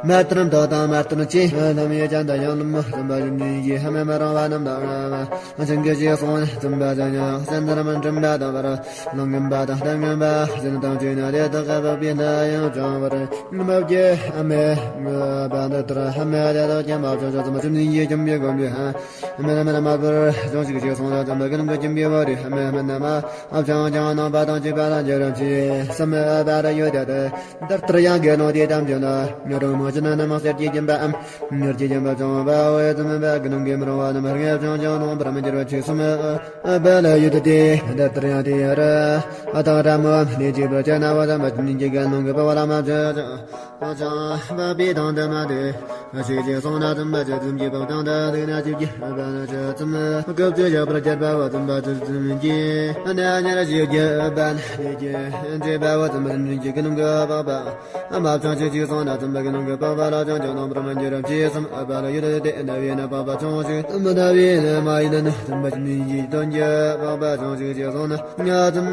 མར་སྟོན་མདོ་དང་མར་སྟོན་ཅེས་རྣམ་དབྱེ་ཅན་དུ་ཡང་ནི་མ་འཛིན་པ་བཅུ་གཉིས་ཀྱི་ཧ་མ་མ་རུང་བ་རྣམས་དང་ང་བ། ཅན་གྱི་ཞེས་གསུངས་ནས་འཛིན་པ་ཅན་ཡང་སེམས་ལྟར་མི་འགྲིམ་པ་དང་བར་ལོང་གིན་པ་དང་ལྟ་ངན་པ་ཟིན་དང་བཅས་ན་དེ་དག་གི་འཕགས་པའི་ལྷ་ཡང་བྱང་བར་མི་བགྱི་ཨ་མེ་ངུ་པ་འདི་ལྟར་ཨ་མེ་དེ་དག་ཀྱང་མ་བྱང་ཕྱོགས་སུ་མ་ཆུབ་ནི་ཡིས་ཁྱིམ་པའི་དགོན་པའི་ཨ་མེ་ན་མེ་ན་མ་བར་བྱང་ཞིག་ཞེས་གསུངས་ལ་འཛིན་པ་ཀུན་གྱི་ཁྱིམ་པའི་བར་རི་ཨ་མེ་མེ་ན་མ་ཨ་བྱང་ཀྱང་ནང་པ་དང་བཅས་པ་དང་རྒྱལ་རབས་ཆེ་སམ་ཨ་བ་ར་ཡོད་དེ་དེ། འདི་ལྟར་ཡང་དགེ་སློང་དེ་དམ་བཅས་ན། ཉོ་རུང་མོ་ཅི་ན་ནི་མ་གསེར་གྱི་སྦྱིན་པའམ། ཉོར་གྱི་སྦྱིན་པ་བྱུང་བ་འོ་ཡ་ཙམ་པ་དགེ་སློང་གི་མི་རུང་བ་རྣམས་རྔ་བྱུང་ཀྱང་ལོངས་པར་མི་འགྱུར་བ་ཆོས་གསུམ་ཨ་བ་ལ་ཡུལ་དུ་སྟེ། འདི་ལྟར་ཡང་དེ་ཡ་ར་ཨ་ཏག་ར་མོ་ནི་གཅིག་པར་བྱས་ན་བ་ཙམ་པ་ཅི་ནི་གི་དགེ་སློང་གི་པ་བ་ལ་མ་བྱ་ཅང་བ་པའི་དང་དུ་མ་དེ། ཞིག་ཅེས་གསུངས་ན་ཙམ་པ་ཅི་ཙམ་གྱི་བབ་དང་དུ་དེ་ན་ཅིག་གི་བ་ན་ཅི་ཙམ་སྐབས་ཅི་བཞག་པར་བྱེད་པ་བ་ཙམ་པ་ཅི་ཙམ་གྱི་ཨ་ན་ཉེ་ར་ཞིག་གི་བ་ན་ཅི་གི་འདྲེས་པ་བ་ཙམ་པ་ཅི་ནི་གི་དགེ་སློང་གི་པགས་པ། མ་བྱང་ཆུབ་ཅེས་གསུངས་ན་ཙམ་པ་དགེ་སློང་གི་པགས་པ་ལ་བྱང་ཆུབ་ལོངས་པར་མི་འགྱུར་ཅེས་གསུངས་པ་ལ་ཡུལ་དེ་ན་བའི་ན་པགས་པ་བྱང་ཆུབ་མི་ན་བའི་ན་མ་ཡིན་ན་ཙམ་པ་ཅི་ནི་ཡིད་དོན་གྱི་པགས་པ་བྱང་ཆུབ་ཅེས་གསུངས་ན་ཙམ་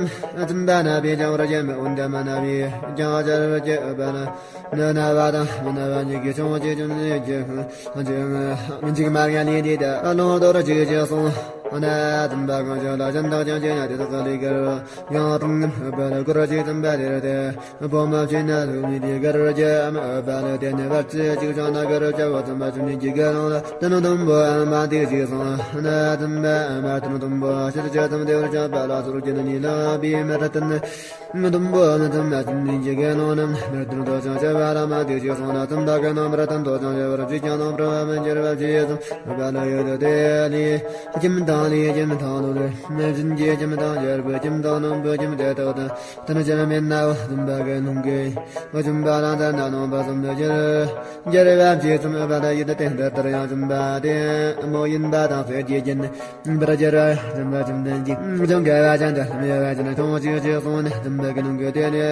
ཙམ་པ་ན་བའི་བྱང་བར་བྱེད་མི་འོན་ཏེ་མ་ན་བའི་བྱང་བྱར་བར་བྱེད་པ་ན་ན་ན་བ་དང་མི་ན་བ་གཉིས་ཀྱི་བྱང་ཆུབ་ཅེས་ནི་ཡིན་གྱི་ཧང་ཅི་ཧང་མི་འཇིགས་མ་ངན་ལས་འདས་ཏེ་ལོངས་སྟོར་ཅེས་ཅེས་གསུངས་ན་ཙམ་པ་གང་ཞིག་ལ་གཞན་དག་ཀྱང་བྱེད་ན་དེ་དག་ལས་གར་ཡང་དང་ངམ་པ་ལ་གར་ཅེས་ཙམ་པ་དེར་ཏེ། བོ་མ་བྱས་ན་ལུགས་ནི་དེ་གར་རྒྱ་མ་པ་ལ་དེ་ནི་བར་ཆད་ཅིག་བྱང་ན་གར་བྱ་བ་ཙམ་པ་ཅི་ནི་ཀྱི་དགེ་སློང་ལ་དེ་ནི་དུམ་བུ་མ་དེ་ཅིག་སོང་ན་དུམ་པ་མ་དེ་ནི་དུམ་བུ་ཕྱིར་ཆད་དམ་དེ་བར་བྱ་བ་ལ་སོར་གྱི་ནི་ལ་བི་མ་ར་དེ་ནི་དུམ་བུ་ནི་དུམ་པ་ཅི་ནི་ཀྱི་དགེ་སློང་རྣམས་མ་དེ་ནི་དོ་ཅང་བྱ་བ་ལ་མ་དེ་ཅིག་སོང་ན་དུམ་པ་གི་ནང་མ་ར་དེ་ནི་དོ་ཅང་བྱ་བར་ཅི་ཀྱང་ནང་པ་མ་འགྱུར་བ་ཅི་ཙམ་པ་ལ་ཡོད་དེ་ལི་ཁྱིམ་དང་ལི་ཁྱིམ་དང་ལོ་ལི་མ་བྱིན་གྱི་ཁྱིམ་དང་རྒྱལ་པོའི་ཁྱིམ་དང་ནང་པའི་ཁྱིམ་དེ་དག་དང་། དེ་ནི་ཅི་མིན་ན་འོ་འཛིན་པ་གི་སྣང་གི་འོ་བྱིན་པ་ལ་འཛིན་ན་སྣང་བ་གསུམ་དུ་འགྱུར། འགྱུར་བ་ཅི་ཙམ་འོ་བ་ལ་ཡུལ་དུ་བསྟན་འདི་ལྟར་ཡང་བྱིན་པ་དེ་མོ་ཡིན་པ་དང་ཚེ་རྒྱས་ཀྱིན་པར་འགྱུར་བ་འཛིན་པ་བྱིན་ལྡན་གྱི་ཅུང་དགེ་བ་ཅན་དུ་ལམ་ཡོད་བ་ཅན་ཁྱོང་ཅིག་ཅེས་གསུངས་ནས་འཛིན་པ་གི་སྣང་གི་དེ་ནི་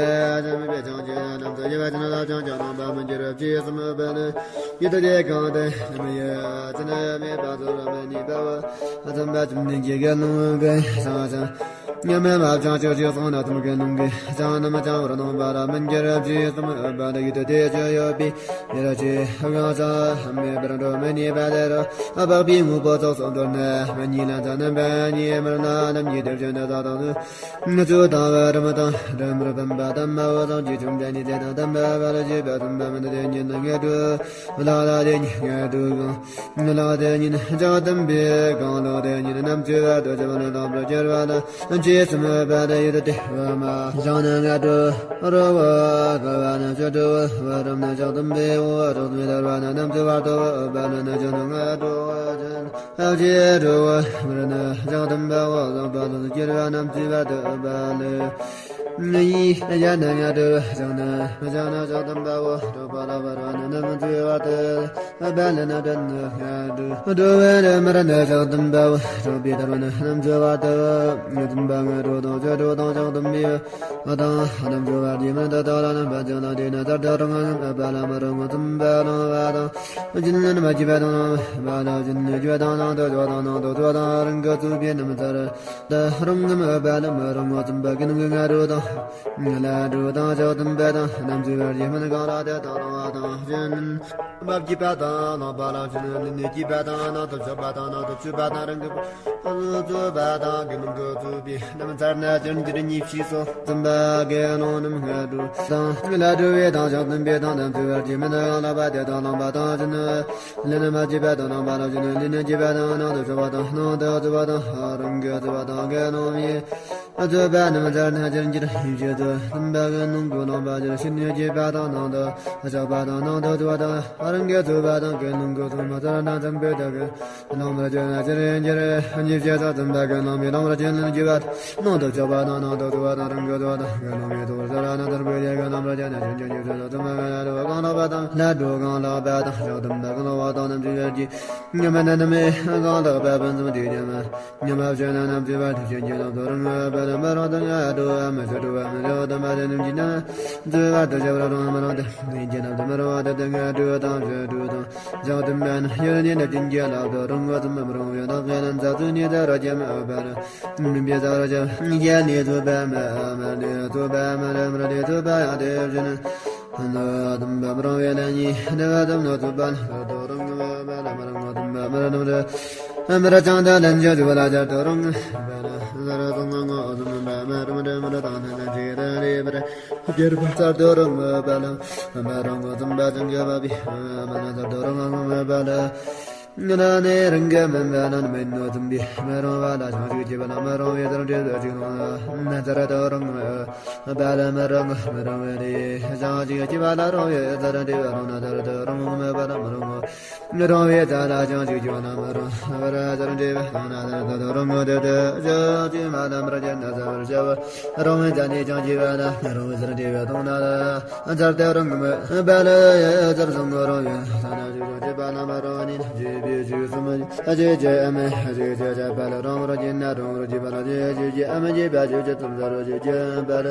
ཅི་མིན་པའི་ཅང་ཅི་རྣམས་སུ་ཡོད་བ་ཅན་ལ་ཅང་ཅང་རྣམ་པ་མི་འགྱུར་བ་ཅི་ཙམ་འོ་བ་ནི་ཡུལ་དུ་དེ་གང་དུ་ལམ་ཡོད་བ་ཅན་མེད་པ་ཚོར་བ་མི་ནུས་པ་བ་འཛིན་པ་བྱིན་ལྡན་གྱི་དགེ་སློང་གི་ཅང་ཅང་། ཉམས་མེད་མ་བྱང་ཆུབ་ཅེས་གསུངས་ན་ཙམ་གྱི་སྣང་གི་བྱང་རྣམས་བྱང་བར་སྣང་བ་ལ་མི་འགྱུར་ཅེས་གསུངས་པ་ལ་ཡུལ་དུ་དེ་ཅི་ཡོད་པའི་ཡུལ་ཅི་གང་ས་མེད་པར་འགྲོ་མི་ནུས་པ་དེ་རུ་འཕགས་པའི་དངོས་པོ་ཚོགས་སུ་མདོར་ན་མི་གཉིས་ལ་མཚན་རྣམ་པ་གཉིས་མར་ན་རྣམ་གཉིས་དེར་བྱོན་ཏེ་ས་དང་ནི་ཚུལ་དང་བ་རིམ་དང་རིམ་པར་བསྟན་པ་དམ་པ་བོ་དང་ཅི་བྱུང་དེ་ནི་དེ་དང་དམ་པ་བ་ལ་བྱེད་པ་དམ་པ་མི་འདི་དེ་ཉིད་ནི་ངེས་དུ་ལ་ལ་དེ་ཉིད་ངེས་དུ་གང་། ལོག་དེ་ཉིད་བྱང་དམ་པའི་གང་ལོག་དེ་ཉིད་རྣམ་བཅུ་བར་དུ་བྱ་བ་ནི་དང་པོར་གྱུར་པ་ལ་ཅི་སེམས་པ་དེ་ཡུལ་དུ་སྟེ་བ་མ་བྱང་ན་ང་དྲོ་རོ་བ་ཀ་བ་ན་ཅི་དྲོ་བ་རམ་ན་བྱང་དམ་པའི་འོ་བ་རོ་མི་དར་བ་ན་རྣམ་བཅུ་བར་དུ་བ་ན་ན་ཅི་ནི་ང་དྲོ་བ་ཅན་ཨ་ཅི་དྲོ་བ་མི་ར་ན་བྱང་དམ་པའི་འོ་བ་ལོག་པ་ལོག་གྱུར་པ་རྣམ་བཅུ་བར་དུ་བ་ལ། ཡིས་གཞན་ན་ཡང་འགྲོ་བ་བྱང་ན་བྱང་ན་བྱང་དམ་པའོ། འགྲོ་པ་ལ་བར་བ་ན་ནམ་འཚོ་བ་དེ། བ་ལ་ན་དྲན་ན་ཡང་འགྲོ་འགྲོ་བ་ར་མར་ན་བྱང་དམ་པའོ། འགྲོ་པའི་དར་བ་ན་ནམ་འཚོ་བ་དེ། དམ་པ་ང་འགྲོ་དང་ཆོས་འགྲོ་དང་བྱང་དམ་པའི་དང་ནམ་འཚོ་བ་དེ་མ་ད་ད་ལ་ནམ་པ་བྱང་ན་དེ་ན་ད་ད་རང་ནམ་བ་ལ་མ་རང་དམ་པ་རང་བ་དང་། སྦྱིན་ལ་མ་བགྱིས་པ་དང་ནང་བ་ལ་སྦྱིན་ནི་བགྱིས་པ་དང་ནང་དུ་འཇོག་དང་ནང་དུ་འཇོག་དང་རང་གི་ཚུགས་པའི་རྣམ་ཐར་ད་རང་ངམ་བ་ལ་མ་རང་ངོ་ཙམ་པ་ཀུན་གྱི་ང་རོ་དང་ང་ལ་འགྲོ་དང་ཕྱོགས་དམ་པ་དང་རྣམ་འཚོ་བར་ཡེ་མིན་གང་ལ་དེ་དང་རང་བ་དང་སྦྱིན་མ་བགྱིས་པ་དང་ནང་བ་ལ་སྦྱིན་ལུས་ནི་བགྱིས་པ་དང་ནང་དུ་འཇོག་པ་དང་ནང་དུ་ཆུད་པ་དང་རང་གི་ཚུགས་པ་དང་ཀུན་གྱི་ཚུགས་པའི་རྣམ་ཐར་ན་སྦྱིན་འགྱུར་གཉིས་ཕྱིས་སོ། ཙམ་པ་དགེ་སློང་རྣམས་ང་དྲུག་དང་ལ་དྲུག་པའི་དང་ཕྱག་དམ་པའི་དང་རྣམ་ཚོས་པར་གྱི་མི་ནག་ལག་པ་དེ་དང་ལངས་པ་དང་ཅི་ནི་ལས་ནི་མ་བྱས་པ་དང་ལངས་པ་ལ་ཅི་ནི་ལས་ནི་བྱས་པ་དང་ནང་དུ་ཚོས་པ་དང་ནང་དུ་ཚོས་པ་དང་རང་གི་ཚོས་པ་དང་དགེ་སློང་མའི་ཚོས་པ་རྣམས་ཚར་ན་ཅིར་འགྱུར་ཡིན་ཞེས་སོ། ཙམ་པ་དགེ་སློང་གི་ལངས་པ་ཅིར་ཕྱིར་ནི་བྱས་པ་དང་ནང་དུ་ཚོས་པ་དང་ནང་དུ་ཚོས་པ་དང་རང་གི་ཚོས་པ་དང་དགེ་སློང་གི་ཚོས་མ་ཚར་ན་ཙམ་པའི་དག་གི་ལོང་བར་བྱོན་ན་ཕྱིར་ཡང་འགྱུར་ཡིན་ཞེས་སོ། ཙམ་པ་གི་ལོང་བའི་ལོང་བར་བྱོན་ན་འགྱུར་བ་ནང་དུ་ཚོས་པ་དང་ནང་དུ་ཚོས་པ་དང་རང་གི་ཚོས་པ་དང་གི་ལོང་བའི་ཚོས་པ་ཟ་ར་ན་ཚར་བའི་ཡ་གི་ལོང་བར་བྱོན་ན་ཕྱིར་ཡང་འགྱུར་ཡིན་ཞེས་སོ། ཙམ་པ་གང་ལགས་པ་དང་ལ་འགྲོ་གང་ལགས་པ་དང་ཕྱག་དམ་པ་གང་ལགས་པ་དང་རྣམ་ཚོས་པར་གྱི་ཉམས་ན་ནམ་གང་ལགས་པ་ཕུན་སུམ་ཚོགས་ཀྱི་མ་ཉམས་པ་བྱོན་ན་རྣམ་ཚོས་པར་ཐུགས་རྗེ་ཆེ་ལགས། དོ་རུང་པ་ལ་མ་རང་དང་ང་འགྲོ་བ་མི་ཚོས་འགྲོ་བ་མི་ཚོས་དམ་པ་དེ་རྣམས་ཀྱིས་ན་ཚོས་པར་དུ་བྱ་བར་རུང་མ་རང་དེ་ཉིད་ཀྱི་ནམ་དུ་མ་རང་བ་དེ་དེ་ང་འགྲོ་དང་བྱ་འགྲོ་དང་བྱང་དུ་མ་ན་ཡོད་ནི་ནི་ཅན་གྱི་ལག་ཏུ་རུང་ངོ་ཙམ་མ་རུང་བའི་ནགས་ཀྱི་ལམ་ཟག་ཚུལ་ནི་ཟག་རོ་ཀྱི་མ་བར་མི་འབྱེད་ཟག་རོ་ཀྱི་རྒྱལ་ནི་ཚོས་པ་མ་མར་ནི་ཚོས་པ་མ་ར་མར་ནི་ཚོས་པ་ཡང་དེ་བཞིན། ནོ་དམ་པ་མ་རུང་བའི་ལན་ཉིད་འདི་བ་དམ་ནོ་ཚུགས་པ་ལ་དོ་རུང་ངོ་བ་ལ་མ་རུང་ངོ་དམ་པ་མ་རུང་ནམ་རེ་མ་ར་ཅང་དང་ལན་ཅོ་ཚུགས་པ་ལ་ཅར་དོ་རུང་བ་ལ་ཟ་ར་ཚོང་ངོ་ངོ་དམ་པ་མ་རུང་རེ་མ་ར་དང་ནན་ཅི་ར་རེ་བ་ར་རྒྱལ་བ་ཚར་དོ་རུང་བ་ལ་མ་རུང་ངོ་དམ་པ་ཅང་གི་བ་བི་མ་ན་ཚར་དོ་རུང་ངོ་བ་ལ། ང་ལ་ནི་རང་གི་མིན་པ་ནང་མིན་ནོ་ཙམ་པས་མི་རུང་བ་ལ་བྱང་ཆུབ་ཀྱི་བ་ལ་མི་རུང་བའི་ཚར་འདྲེ་བ་ཅིག་རུང་ན་ཚར་དུ་རུང་བ་ལ་མི་རུང་མི་རུང་བའི་རེ་བྱང་ཆུབ་ཀྱི་བ་ལ་རུང་བའི་ཚར་འདྲེ་བ་རུང་ན་ཚར་དུ་རུང་བ་ལ་མི་རུང་ངོ་། མི་རུང་བའི་ཚར་ལ་བྱང་ཆུབ་ཀྱི་བ་ལ་མི་རུང་བར་ཚར་འདྲེ་བ་རུང་ན་ཚར་དུ་རུང་ངོ་། དེ་དུ་བྱང་ཆུབ་མ་ལ་མར་བྱེད་ན་ཚར་བར་བྱ་བ་རུང་བའི་ཚར་ནི་བྱང་ཆུབ་བ་ལ་མི་རུང་བའི་ཚར་འདྲེ་བ་རུང་ན་ལ། ཚར་ཏེ་རང་གི་མི་བ་ལ་ཚར་སོང་ངོ་རང་ཡོད་ས་ན་ཅི་ཅི་བ་ལ་མ་རང་ནི་ཅི་བི་ཅི་སུ་མ་ཅི་ཅི་ཨ་མ་ཅི་ཅི་ཅི་བ་ལ་རང་རང་ཅི་ན་རང་རང་ཅི་བ་ལ་ཅི་ཅི་ཅི་ཨ་མ་ཅི་བ་ཅི་ཅི་ཙམ་ས་རོ་ཅི་ཅི་བ་ལ་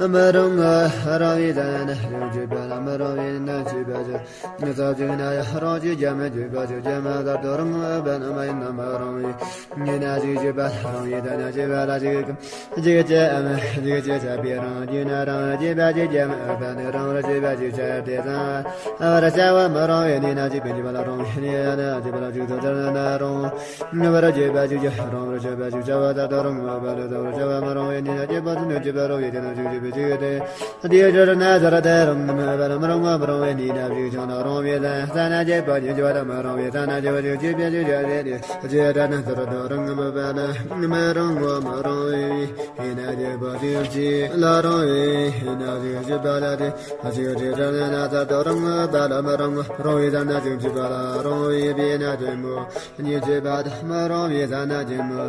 མ་རང་ང་རང་བི་ས་ན་ཅི་ཅི་བ་ལ་མ་རང་བི་ན་ཅི་བ་ཅི་ང་ས་ཅི་ན་ཡ་རང་ཅི་ཅི་མ་ཅི་བ་ཅི་ཅི་མ་ཚར་ཏེ་རང་བ་ན་མ་ཡིན་ན་མ་རང་བི་ཉི་ན་ཅི་ཅི་བ་རང་བི་ས་ན་ཅི་བ་ལ་ཅི། ཅིག་ཅེས་ཨ་མ་ཅིག་ཅེས་བྱ་བའི་རང་རྒྱུད་ན་རང་རྒྱུད་པ་ཅིག་ཅེས་མ་ཨ་པ་ནི་རང་རྒྱུད་པ་ཅིག་ཅེས་ཏེ་ཙང་ཨ་བར་བྱ་བ་མི་རུང་བའི་ནི་ན་ཅིག་པའི་རྒྱུད་པ་ལ་རུང་བའི་ནི་ཡ་ན་རྒྱུད་པ་ལ་ཅིག་ཏུ་ཙར་ན་རུང་ངེས་པར་རྒྱུད་པ་ཅིག་ཅེས་རུང་བར་བྱ་བ་ཅིག་བྱ་བ་ད་ལྟ་རུང་ངེས་པ་ལ་ད་བར་བྱ་བ་མི་རུང་བའི་ནི་ན་རྒྱུད་པ་ཙམ་ནི་རྒྱུད་པ་རུང་བའི་དེ་ན་ཅིག་ཅེས་པའི་ཅིག་ཏེ་དེའི་རྒྱུད་ན་ཙར་ཏེ་རུང་ངེས་པ་ལ་མི་རུང་བ་མི་རུང་བའི་ནི་ན་ཅིག་ཅང་ལ་རུང་བའི་ལ་ས་ན་རྒྱུད་པ་ཉིད་རྒྱུད་པ་ད་མི་རུང་བའི་ས་ན་རྒྱུད་པ་ཅིག་ཅེས་པའི་ཅིག་ཅེས་ཏེ་རྒྱུད་ན་ཙར་ཏེ་རུང་ངེས་པ་ལ་མི་རུང་བ་མི་རུང་བའི། ཡིན་ན་རྒྱུད་པ་ཅིག་ཅིག་ལ་རུང་བའི། ཡིན་ན་ཅིག་ཅིག་པ་ལ་དེ་ཅིག་ཅིག་ཙམ་ན་ན་ཚར་དུ་རུང་བ་ལ་མི་རུང་བ་རུང་བའི་ཙམ་ན་ཅིག་ཅིག་པ་ལ་རུང་བའི་བི་ན་དེ་མོ་ཉིད་ཅིག་པ་དང་མི་རུང་བའི་ཙམ་ན་དེ་མོ་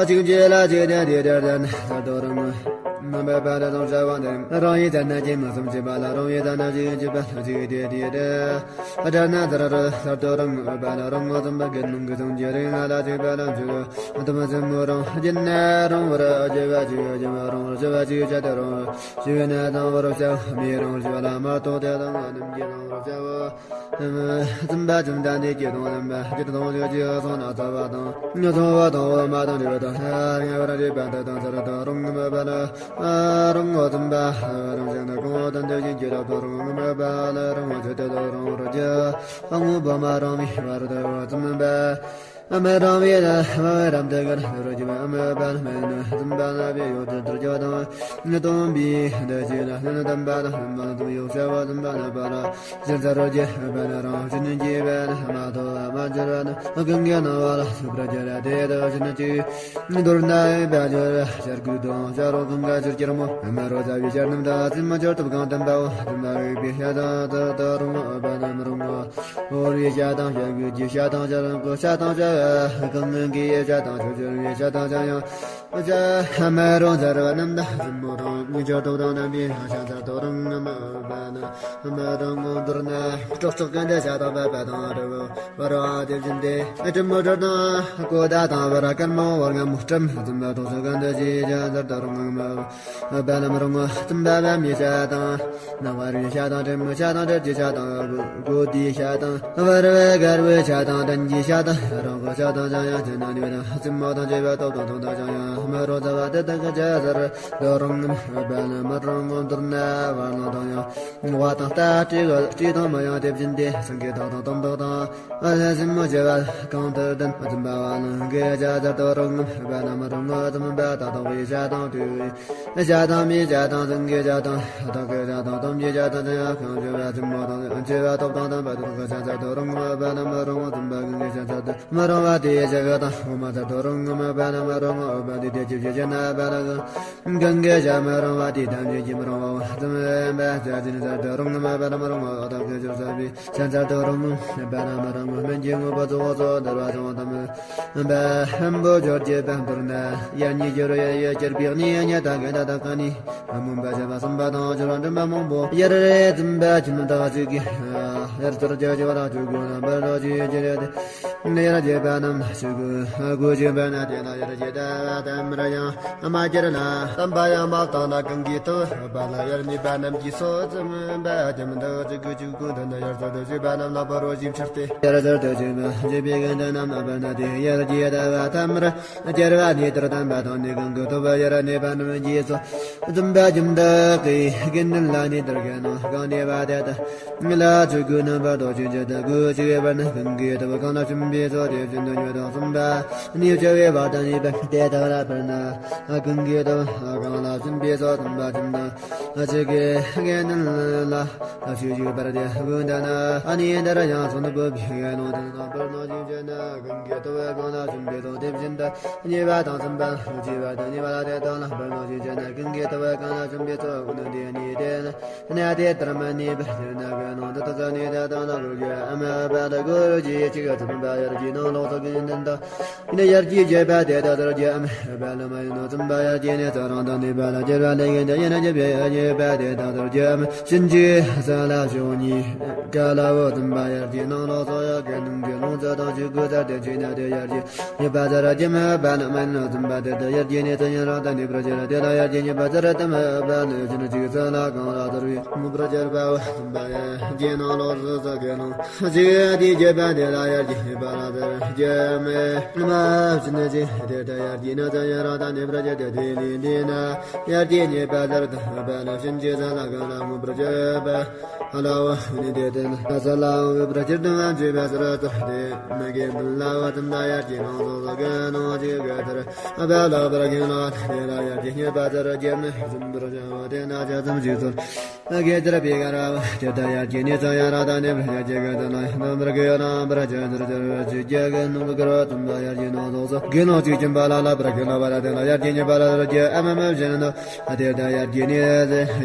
ཅིག་ཅིག་ལ་ཅིག་དེ་དེ་དེ་ཙམ་ན་ཚར་དུ་རུང་བ་མི་པ་ལ་དང་བྱ་བ་འདི་རུང་བའི་ཙམ་ན་དེ་མོ་གསུམ་ཅིག་པ་ལ་རུང་བའི་ཙམ་ན་ཅིག་ཅིག་པ་ལ་ཅིག་དེ་དེ་དེ། ཨ་དྲ་ན་དར་ར་སར་དོ་རང་ཨ་པ་ལ་རང་ངོ་ཙམ་པ་གི་ནང་གི་ཙམ་གྱི་རིང་ང་ལ་ཅིག་པ་ལ་ཅིག་ཨ་དམ་སེམས་མོ་རང་རྒྱུད་ན་རང་བར་ཨ་ཅེ་བ་ཅིག་ཨ་ཅེ་མ་རང་ར་ཅེ་བ་ཅིག་ཅ་དེ་རང་ཞི་བའི་ན་དང་བར་བྱ་མི་རང་ཞི་བ་ལ་མ་གཏོགས་དེ་དང་ཨ་དམ་གྱི་དང་བར་བྱ་བ་ཙམ་པ་ཙམ་དང་དེ་སྐྱེ་དང་ལམ་པ་སྐྱེ་དང་ཡོད་ཅིག་སོང་ན་ཚ་བ་དང་ཉོ་ཚོང་བ་དང་བ་མ་དང་རེ་བ་དང་ཧ་ང་བར་རེ་བ་དང་དང་ཚར་དང་རང་ངམ་པ་ལ། རང་ངོ་ཙམ་པ་རང་བཞིན་དུ་གང་དང་འདོད་ཀྱི་རྒྱུ་རབ་ཏུ་རང་ངོ་མེད་པ་ལ་རང་ངོ་ཆོས་དེ་དུ་རང་རུ་རྒྱུ་དངོས་པོ་མ་རང་བའི་བར་དུ་ཙམ་པ་མི་རང་བའི་ལ་མ་རབ་ཏུ་གར་རུ་རྒྱུ་མ་མེད་པ་མེད་ནོ་ཙམ་པ་ན་བའི་ཡོད་དུ་དུར་ཀྱོ་དང་སྟོན་པའི་འདི་ཅི་ལ་ནི་དམ་པ་དང་མ་དུ་ཡོད་བྱ་བ་ཙམ་པ་ན་པ་ལ་ཞིར་ཚར་རོ་རྒྱུ་པ་ན་རང་བཞིན་གྱི་བས་ན་མ་ཐོ་བ་མ་ སྦྱར་བ་ནི་གང་གི་སྣང་བ་ལ་སོགས་པར་སྦྱར་བ་དེ་དག་བཞིན་གཅིག་མདོར་ན་ཡོད་པ་སྦྱར་བ་ཤར་ཁུག་དང་ཤར་རོ་གང་ག་ཤར་གྱི་རི་མོ་དམར་རོ་ཟ་བའི་ཤར་རྣམས་དང་སྲིན་མོ་སྦྱར་ཐུབ་གང་བསྟན་པའོ། དམར་རིག་པའི་ཤ་དང་དག་དག་རུང་བ་དམར་རུང་བ། འོར་བའི་ཤ་དང་ཤ་གུ་གི་ཤ་དང་ཤ་རང་གི་ཤ་དང་ཤ་གང་གི་ཤ་དང་ཤ་སྦྱར་བའི་ཤ་དང་ཤ་ཡང་། ཨ་ཅག་མ་རུང་ཟེར་བ་རྣམས་དང་སྲིན་མོ་དང་ངུ་ཆོ་དོག་དང་རྣམ་པའི་ཤ་ཟེར་དོ་རུང་ངམ་པ་ན་མ་རུང་ངོ་མདོར་ན་སྲོག་ཆགས་ཀུན་ཏུ་ཤ་དང་བབ་པ་དང་རི་བོ་བ་ར་དེ་བཞིན་ཏེ་སྲིན་མོ་སྦྱར་དང་གོ་ད་དང་བ་ར་དཀར་མོ་བར་ང་མོ་སྲིན་མོ་སྲིན་མོ་སྲོག་ཆགས་ཀུན་ཏུ་ཤི་ཤ་ཟེར་དོ་རུང་ངམ་པ་ན་མ་རུང་ངོ་སྲིན་པ་བབ་མི་ཤ་དང་ན་བ་རའི་ཤ་དང་སྲིན་མོ་ཤ་དང་སྦྲུལ་གྱི་ཤ་དང་གོ་དེའི་ཤ་དང་བར་བའི་དཀར་བོའི་ཤ་དང་སྦྲང་གི་ཤ་དང་རོང་གི་ཤ་དང་ཅང་ཡང་ཅི་ན་ནི་བ་དང་སྲིན་མོ་དང་བཅས་པ་སྟོབས་དང་དོན་དང་ཅང་ཡང་མ་རུང་ཟེར་བ་དེ་དག་གི་ཆ་ཟེར་དོ་རུང་ངམ་པ་ན་མ་རུང་ངོ་མདོར་ན་བར་སྣང་དང་ཡང་བ་དང་རྟ་སྤྲེའུ་སྤྲེའུ་དང་མ་ཡང་དེ་བཞིན་ཏེ་སེང་གེ་དག་དང་དོམ་དག་དང་ཨ་ལ་སྲིན་མོ་བྱེ་བ་གང་དུ་ལྡན་འཛུམ་པ་བ་ལང་གི་ཆ་ཟེར་དོ་རུང་ངམ་པ་ན་མ་རུང་ངོ་འཛུམ་པ་དག་དག་པའི་ཆ་དང་སྤྲེའུའི་ཤ་དང་མིའི་ཤ་དང་སེང་གེའི་ཤ་དང་སྟག་གི་ཤ་དང་དོམ་གྱི་ཤ་དང་ཅང་ཡང་གང་བྱེ་བ་ཆེན་པོ་དང་བྱེ་བ་སྟོབས་དང་ལྡན་པ་དག་གི་ཆ་ཟེར་དོ་རུང་ངམ་པ་ན་མ་རུང་ངོ་འཛུམ་པ་གང་གི་ཆ་ཟེར་དོ་མ་རུང་བ་དེའི་ཤ་ག་དང་འོ་མ་ཟེར་དོ་རུང་ངམ་པ་ན་མ་རུང་ངོ་འོ་མ་དེ་དེ་ཅི་ཞིག་ཅི་ན་པ་ན་གང་གི་ཤ་མ་རུང་བ་དེ་དམ་ཅན་གྱི་མ་རུང་བ་འོ་འཛུམ་པ་ཟེར་ཅི་ན་ཟེར་དོ་རུང་ངམ་པ་ན་མ་རུང་ངོ་འོ་དག་གི་ཆུར་ཟ་བའི་ཤ་ཟེར་དོ་རུང་ངམ་པ་ན་མ་རུང་ངོ་སྨན་གྱི་དངོས་པོ་གཙོ་བོ་གཙོ་བོ་འདུལ་བ་ཚང་བ་དམ། བམ་པོ་སྦྱོར་གྱི་བམ་པོར་ན་ཡར་ཉིད་སྦྱོར་ཡར་ཡོད་ཀྱི་པིག་ནི་ཡར་ཉིད་དང་གན་ད་དང་ཀ་ནི་མུན་པ་བྱེད་པ་གསུམ་པ་དང་སྦྱོར་བ་འདྲེན་པ་མང་པོ་ཡར་རེ་འཛུམ་པ་ཁྱིམ་དག་ཅིག་གི་ཡར་ཚུར་རྒྱ་ཆེ་བ་དང་ཆུ་དགུ་ན་བར་ལོ་ཅི་ཡོད་ཀྱི་རེད། ཡར་རྒྱས་པ་རྣམས་ལ་ཆུ་དགུ་དགུ་ཆེན་པ་ན་དེ་ལ་ཡར་རྒྱས་ད་བ་དམ་ར་ཡང་མ་གྱུར་ལ་དམ་པ་ཡང་མ་བཏང་ན་གང་གིས་ཐུབ་པ་ལ་ཡར་ཉེས་པ་རྣམས་ཀྱིས་སོ་འཛུམ་པ་ཁྱིམ་དག་ཅིག་གི་ཆུ་དགུ་འདི་ན་ཡར་ཚུར་དུ་ཆུ་པ་རྣམས་ལ་བར་རོ་ཞིབ་ཕྱིར་ཏེ་ཡར་ཚུར་དུ་ཆུ་མ་ཆེ་བའི་གན་ད་རྣམས་ལ་བར་ན་དེ་ཡར་རྒྱས་ད་བ་དམ་ར། སྦྱར་བ་ནི་ལྟར་དམ་པ་དང་ནི་གང་གི་ཐོབ་པ་ཡར་གནས་པ་རྣམས་ཀྱིས་སོ་འཛུམ་པ་ཁྱིམ་བདག་གི་དགེ་འདུན་ལ་ནི་ལྟར་དགེ་སྣང་གང་གནས་པ་དེ་ལྟར་ལ་ཆུ་དགུ་ནི་བར་དོ་ཆུ་འཇལ་དག་དགུ་ཆུ་བའི་བར་ན་གང་གི་ཐོབ་གང་ལ་བྱིན་པའི་ཚོགས་དེ་བཞིན་དུ་ཉོན་དང་གསུམ་པ་ནི་བྱ་བའི་བར་དང་ནི་བར་དེ་དག་ལ་བར་ན་གང་གི་ཐོབ་གང་ལ་བྱིན་པའི་ཚོགས་འཛུམ་པ་ཁྱིམ་བདག་ཆུ་གི་དགེ་འདུན་ལ་ཆུ་ཆུ་བར་དེ་དགུ་འདི་ན་ཨ་ནི་འདིར་ཡང་སོ་ནུ་བུ་བི་གེ་ནོ་དང་བར་ནོ་ཆུ་འཇལ་ན་གང་གི་ཐོབ་གང་ལ་བྱིན་པའི་ཚོགས་དེ་བཞིན་དུ། གཉིས་པ་དང་གསུམ་པ་ལྷུ་ཅི་བ་དང་གཉིས་པ་ལ་དེ་དང་ལྷག་པར་ནང་བཞིན་བྱས་ན་ཀུན་གྱི་ལྟ་བ་གང་ལ་བྱུང་བའི་ཚོགས་ཀུན་ཏུ་འདི་ཉིད་དེ་ནི་དེ་ལྟར་མ་ནུས་པར་དེ་ན་ག་ནང་དུ་དག་ནི་དེ་དང་ལ་གུར་གྱི་ཨ་མ་བ་ལ་གུར་གྱི་ཅི་ག་ཙམ་པ་ཡར་གྱི་ནང་ལོག་ཚོགས་ཀྱི་འདི་དང་ནི་ཡར་གྱི་བྱེད་པ་དེ་དག་ལྟར་གྱི་ཨ་མ་བ་ལ་མ་ཡིན་ནོ་ཙམ་པ་ཡར་གྱི་ནི་ཚོགས་རང་དང་ནུས་པ་ལ་བྱེད་པ་ལས་ཀྱི་འདི་ཡིན་ན་བྱེད་པའི་བྱེད་པ་དེ་དག་ལྟར་གྱི་ཨ་མ་ཕྱིན་ཅི་ས་ལ་ཕྱོགས་གཉིས་ག་ལ་འོ་ཙམ་པ་ཡར་གྱི་ནང་ལོག་ཚོགས་ཡོད་ཀྱི་ནང་གི་ལོང་ཚོགས་དང་ཆོས་སྐུ་ཚར་ཏེ་ཆོས་ཉིད་དེ་ཡར་གྱི། ཉེས་པ་ཚར་གྱི་མི་བ་ལ་མ་ནོ་ཙམ་པ་དེ་དག་ཡར་གྱི་ནི་ཚོགས་ཡང་རང་དང་ནུས་པར་བྱེད་ལ་དེ་ལ་ཡར་གྱི་ཉེས་པ་ཚར་དུ་མི་བ་ནོ་ཕྱིན་ཅི་ས་ལ་གང་ལ་དོར་བའི་མུ་པར་བྱེད་པའོ་ཙམ་པ་ཡར་གྱི་ནང་ལོགས་སུ་ས་གའི་ནང་ཅི་དེའི་རྒྱས་པ་དེ་ལ་ཡར་གྱི་ཉེས་པ་ལ་ཚར་གྱི་མི་མ་ཕྱིན་ཅི་དེ་དག་ཡར་གྱི་ནི་ཚོགས་ཡང་རང་དང་ནུས་པར་བྱེད་དེ་དེ་ལས་འདི་ན་ཡར་གྱི་ཉེས་པ་ཚར་དུ་མི་བ་ནོ་ཕྱིན་ཅི་ས་ལ་གང་ལ་མུ་པར་བྱེད་པ། ཨ་ལ་བ་ནི་དེ་དེ་ན་ས་ལ་བ་བི་པྲ་ཅིར་དུ་ང་ཅི་བ་སར་ཏུ་དེ་ན་གེ་མི་ལ་བ་དམ་ད་ཡར་གྱི་ནང་སོ་སོ་གེ་ནང་ཅི་གེ་དར་ཨ་བ་ལ་བར་གེ་ལ་དེ་ལ་ཡར་གྱི་ཉེས་པ་ཚར་གྱི་མི་ཟུམ་པར་བྱ་བ་དེ་ན་ཆ་ཙམ་ཞིག་ཚོར་ཨ་གེ་ཚར་པི་ག་ར་བ་དེ་ད་ཡར་གྱི་ནི་ཚ་ཡ་ར་ད་ནི་བར་ཡར་གྱི་གེ་དར་ལ་ཡང་དམ་པར་གེ་ལ་བར་ཅི་ཚར་ཚར་བ་ཅི་གེ་གེ་ནང་གེ་ར་དམ་ད་ཡར་གྱི་ནང་སོ་སོ་གེ་ནང་ཅི་ཀྱི་བ་ལ་ལ་བར་གེ་ལ་བ་ར་དེ་ལ་ཡར་གྱི་ཉེས་པ་ལ་ཚར་གྱི་ཨ་མ་མ་བཞིན་དུ། ཨ་དེ་ལྟར་ཡར་གྱི་ནི་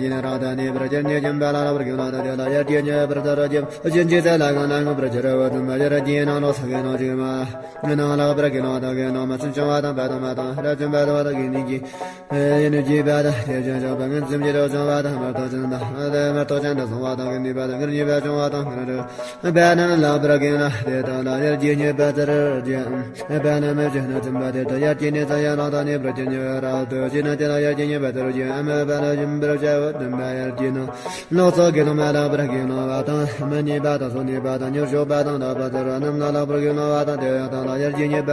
ཡིན་རང་དང་ནི་བར་གྱུར་ནི་སྦྱིན་པ་ལ་ལ་བར་གྱུར་ལ་དང་དེ་ལ་ཡར་གྱི་ཉེས་པ་ཚར་གྱི་སྦྱིན་གྱི་ཚེ་ལ་གང་ལ་མངོན་པར་གྱུར་བ་དམ་པ་ཡར་གྱི་ནང་ལོགས་སུ་གི་ནང་གྱི་མ་ནང་ལ་བར་གྱུར་ལ་དང་གི་ནང་མ་སུན་བྱུང་བ་དང་བ་དང་མ་དང་ར་བྱུང་བ་དང་བ་དང་གི་ནི་གི་ཡིན་གྱི་བ་དང་དེ་བྱུང་བྱུང་བ་ངན་སེམས་ཀྱི་རོ་བྱུང་བ་དང་མར་ཐོག་ཅན་དང་དེ་མར་ཐོག་ཅན་དུ་སོང་བ་དང་གི་ནི་བ་དང་ངར་ཉེས་པ་བྱུང་བ་དང་ངར་རོ། བ་རྣམས་ལ་བར་གྱུར་ན་དེ་དག་ལ་ཡར་གྱི་ཉེས་པ་ཚར་གྱི་བ་རྣམས་མི་བྱེད་ན་ཚིམ་པ་དེ་དག་ཡར་གྱི་ནི་ཚ་ཡང་ལག་དང་ནི་བར་གྱི་ཉེས་པ་རབ་ཏུ་བྱེད་ན་དེ་ལ་ཡར་གྱི་ཉེས་པ་ཚར་གྱི་ཨ་མ་བ་ལ་ཞིམ་པར་བྱ་བ་དམ་པ་ཡར་གྱི་ནང་ལོགས་སུ་དགེ་སློང་མ་ལ་བར་གྱུར་ན་བ་དང་མི་ནུས་པ་དང་སོ་ནུས་པ་དང་མྱུར་ཤོག་པ་དང་ལག་པ་ཚར་རྣམས་ལ་ལག་པར་གྱུར་ན་བ་དང་དེ་ཡང་དག་ལ་ཡར་གྱི་ཉེས་པ་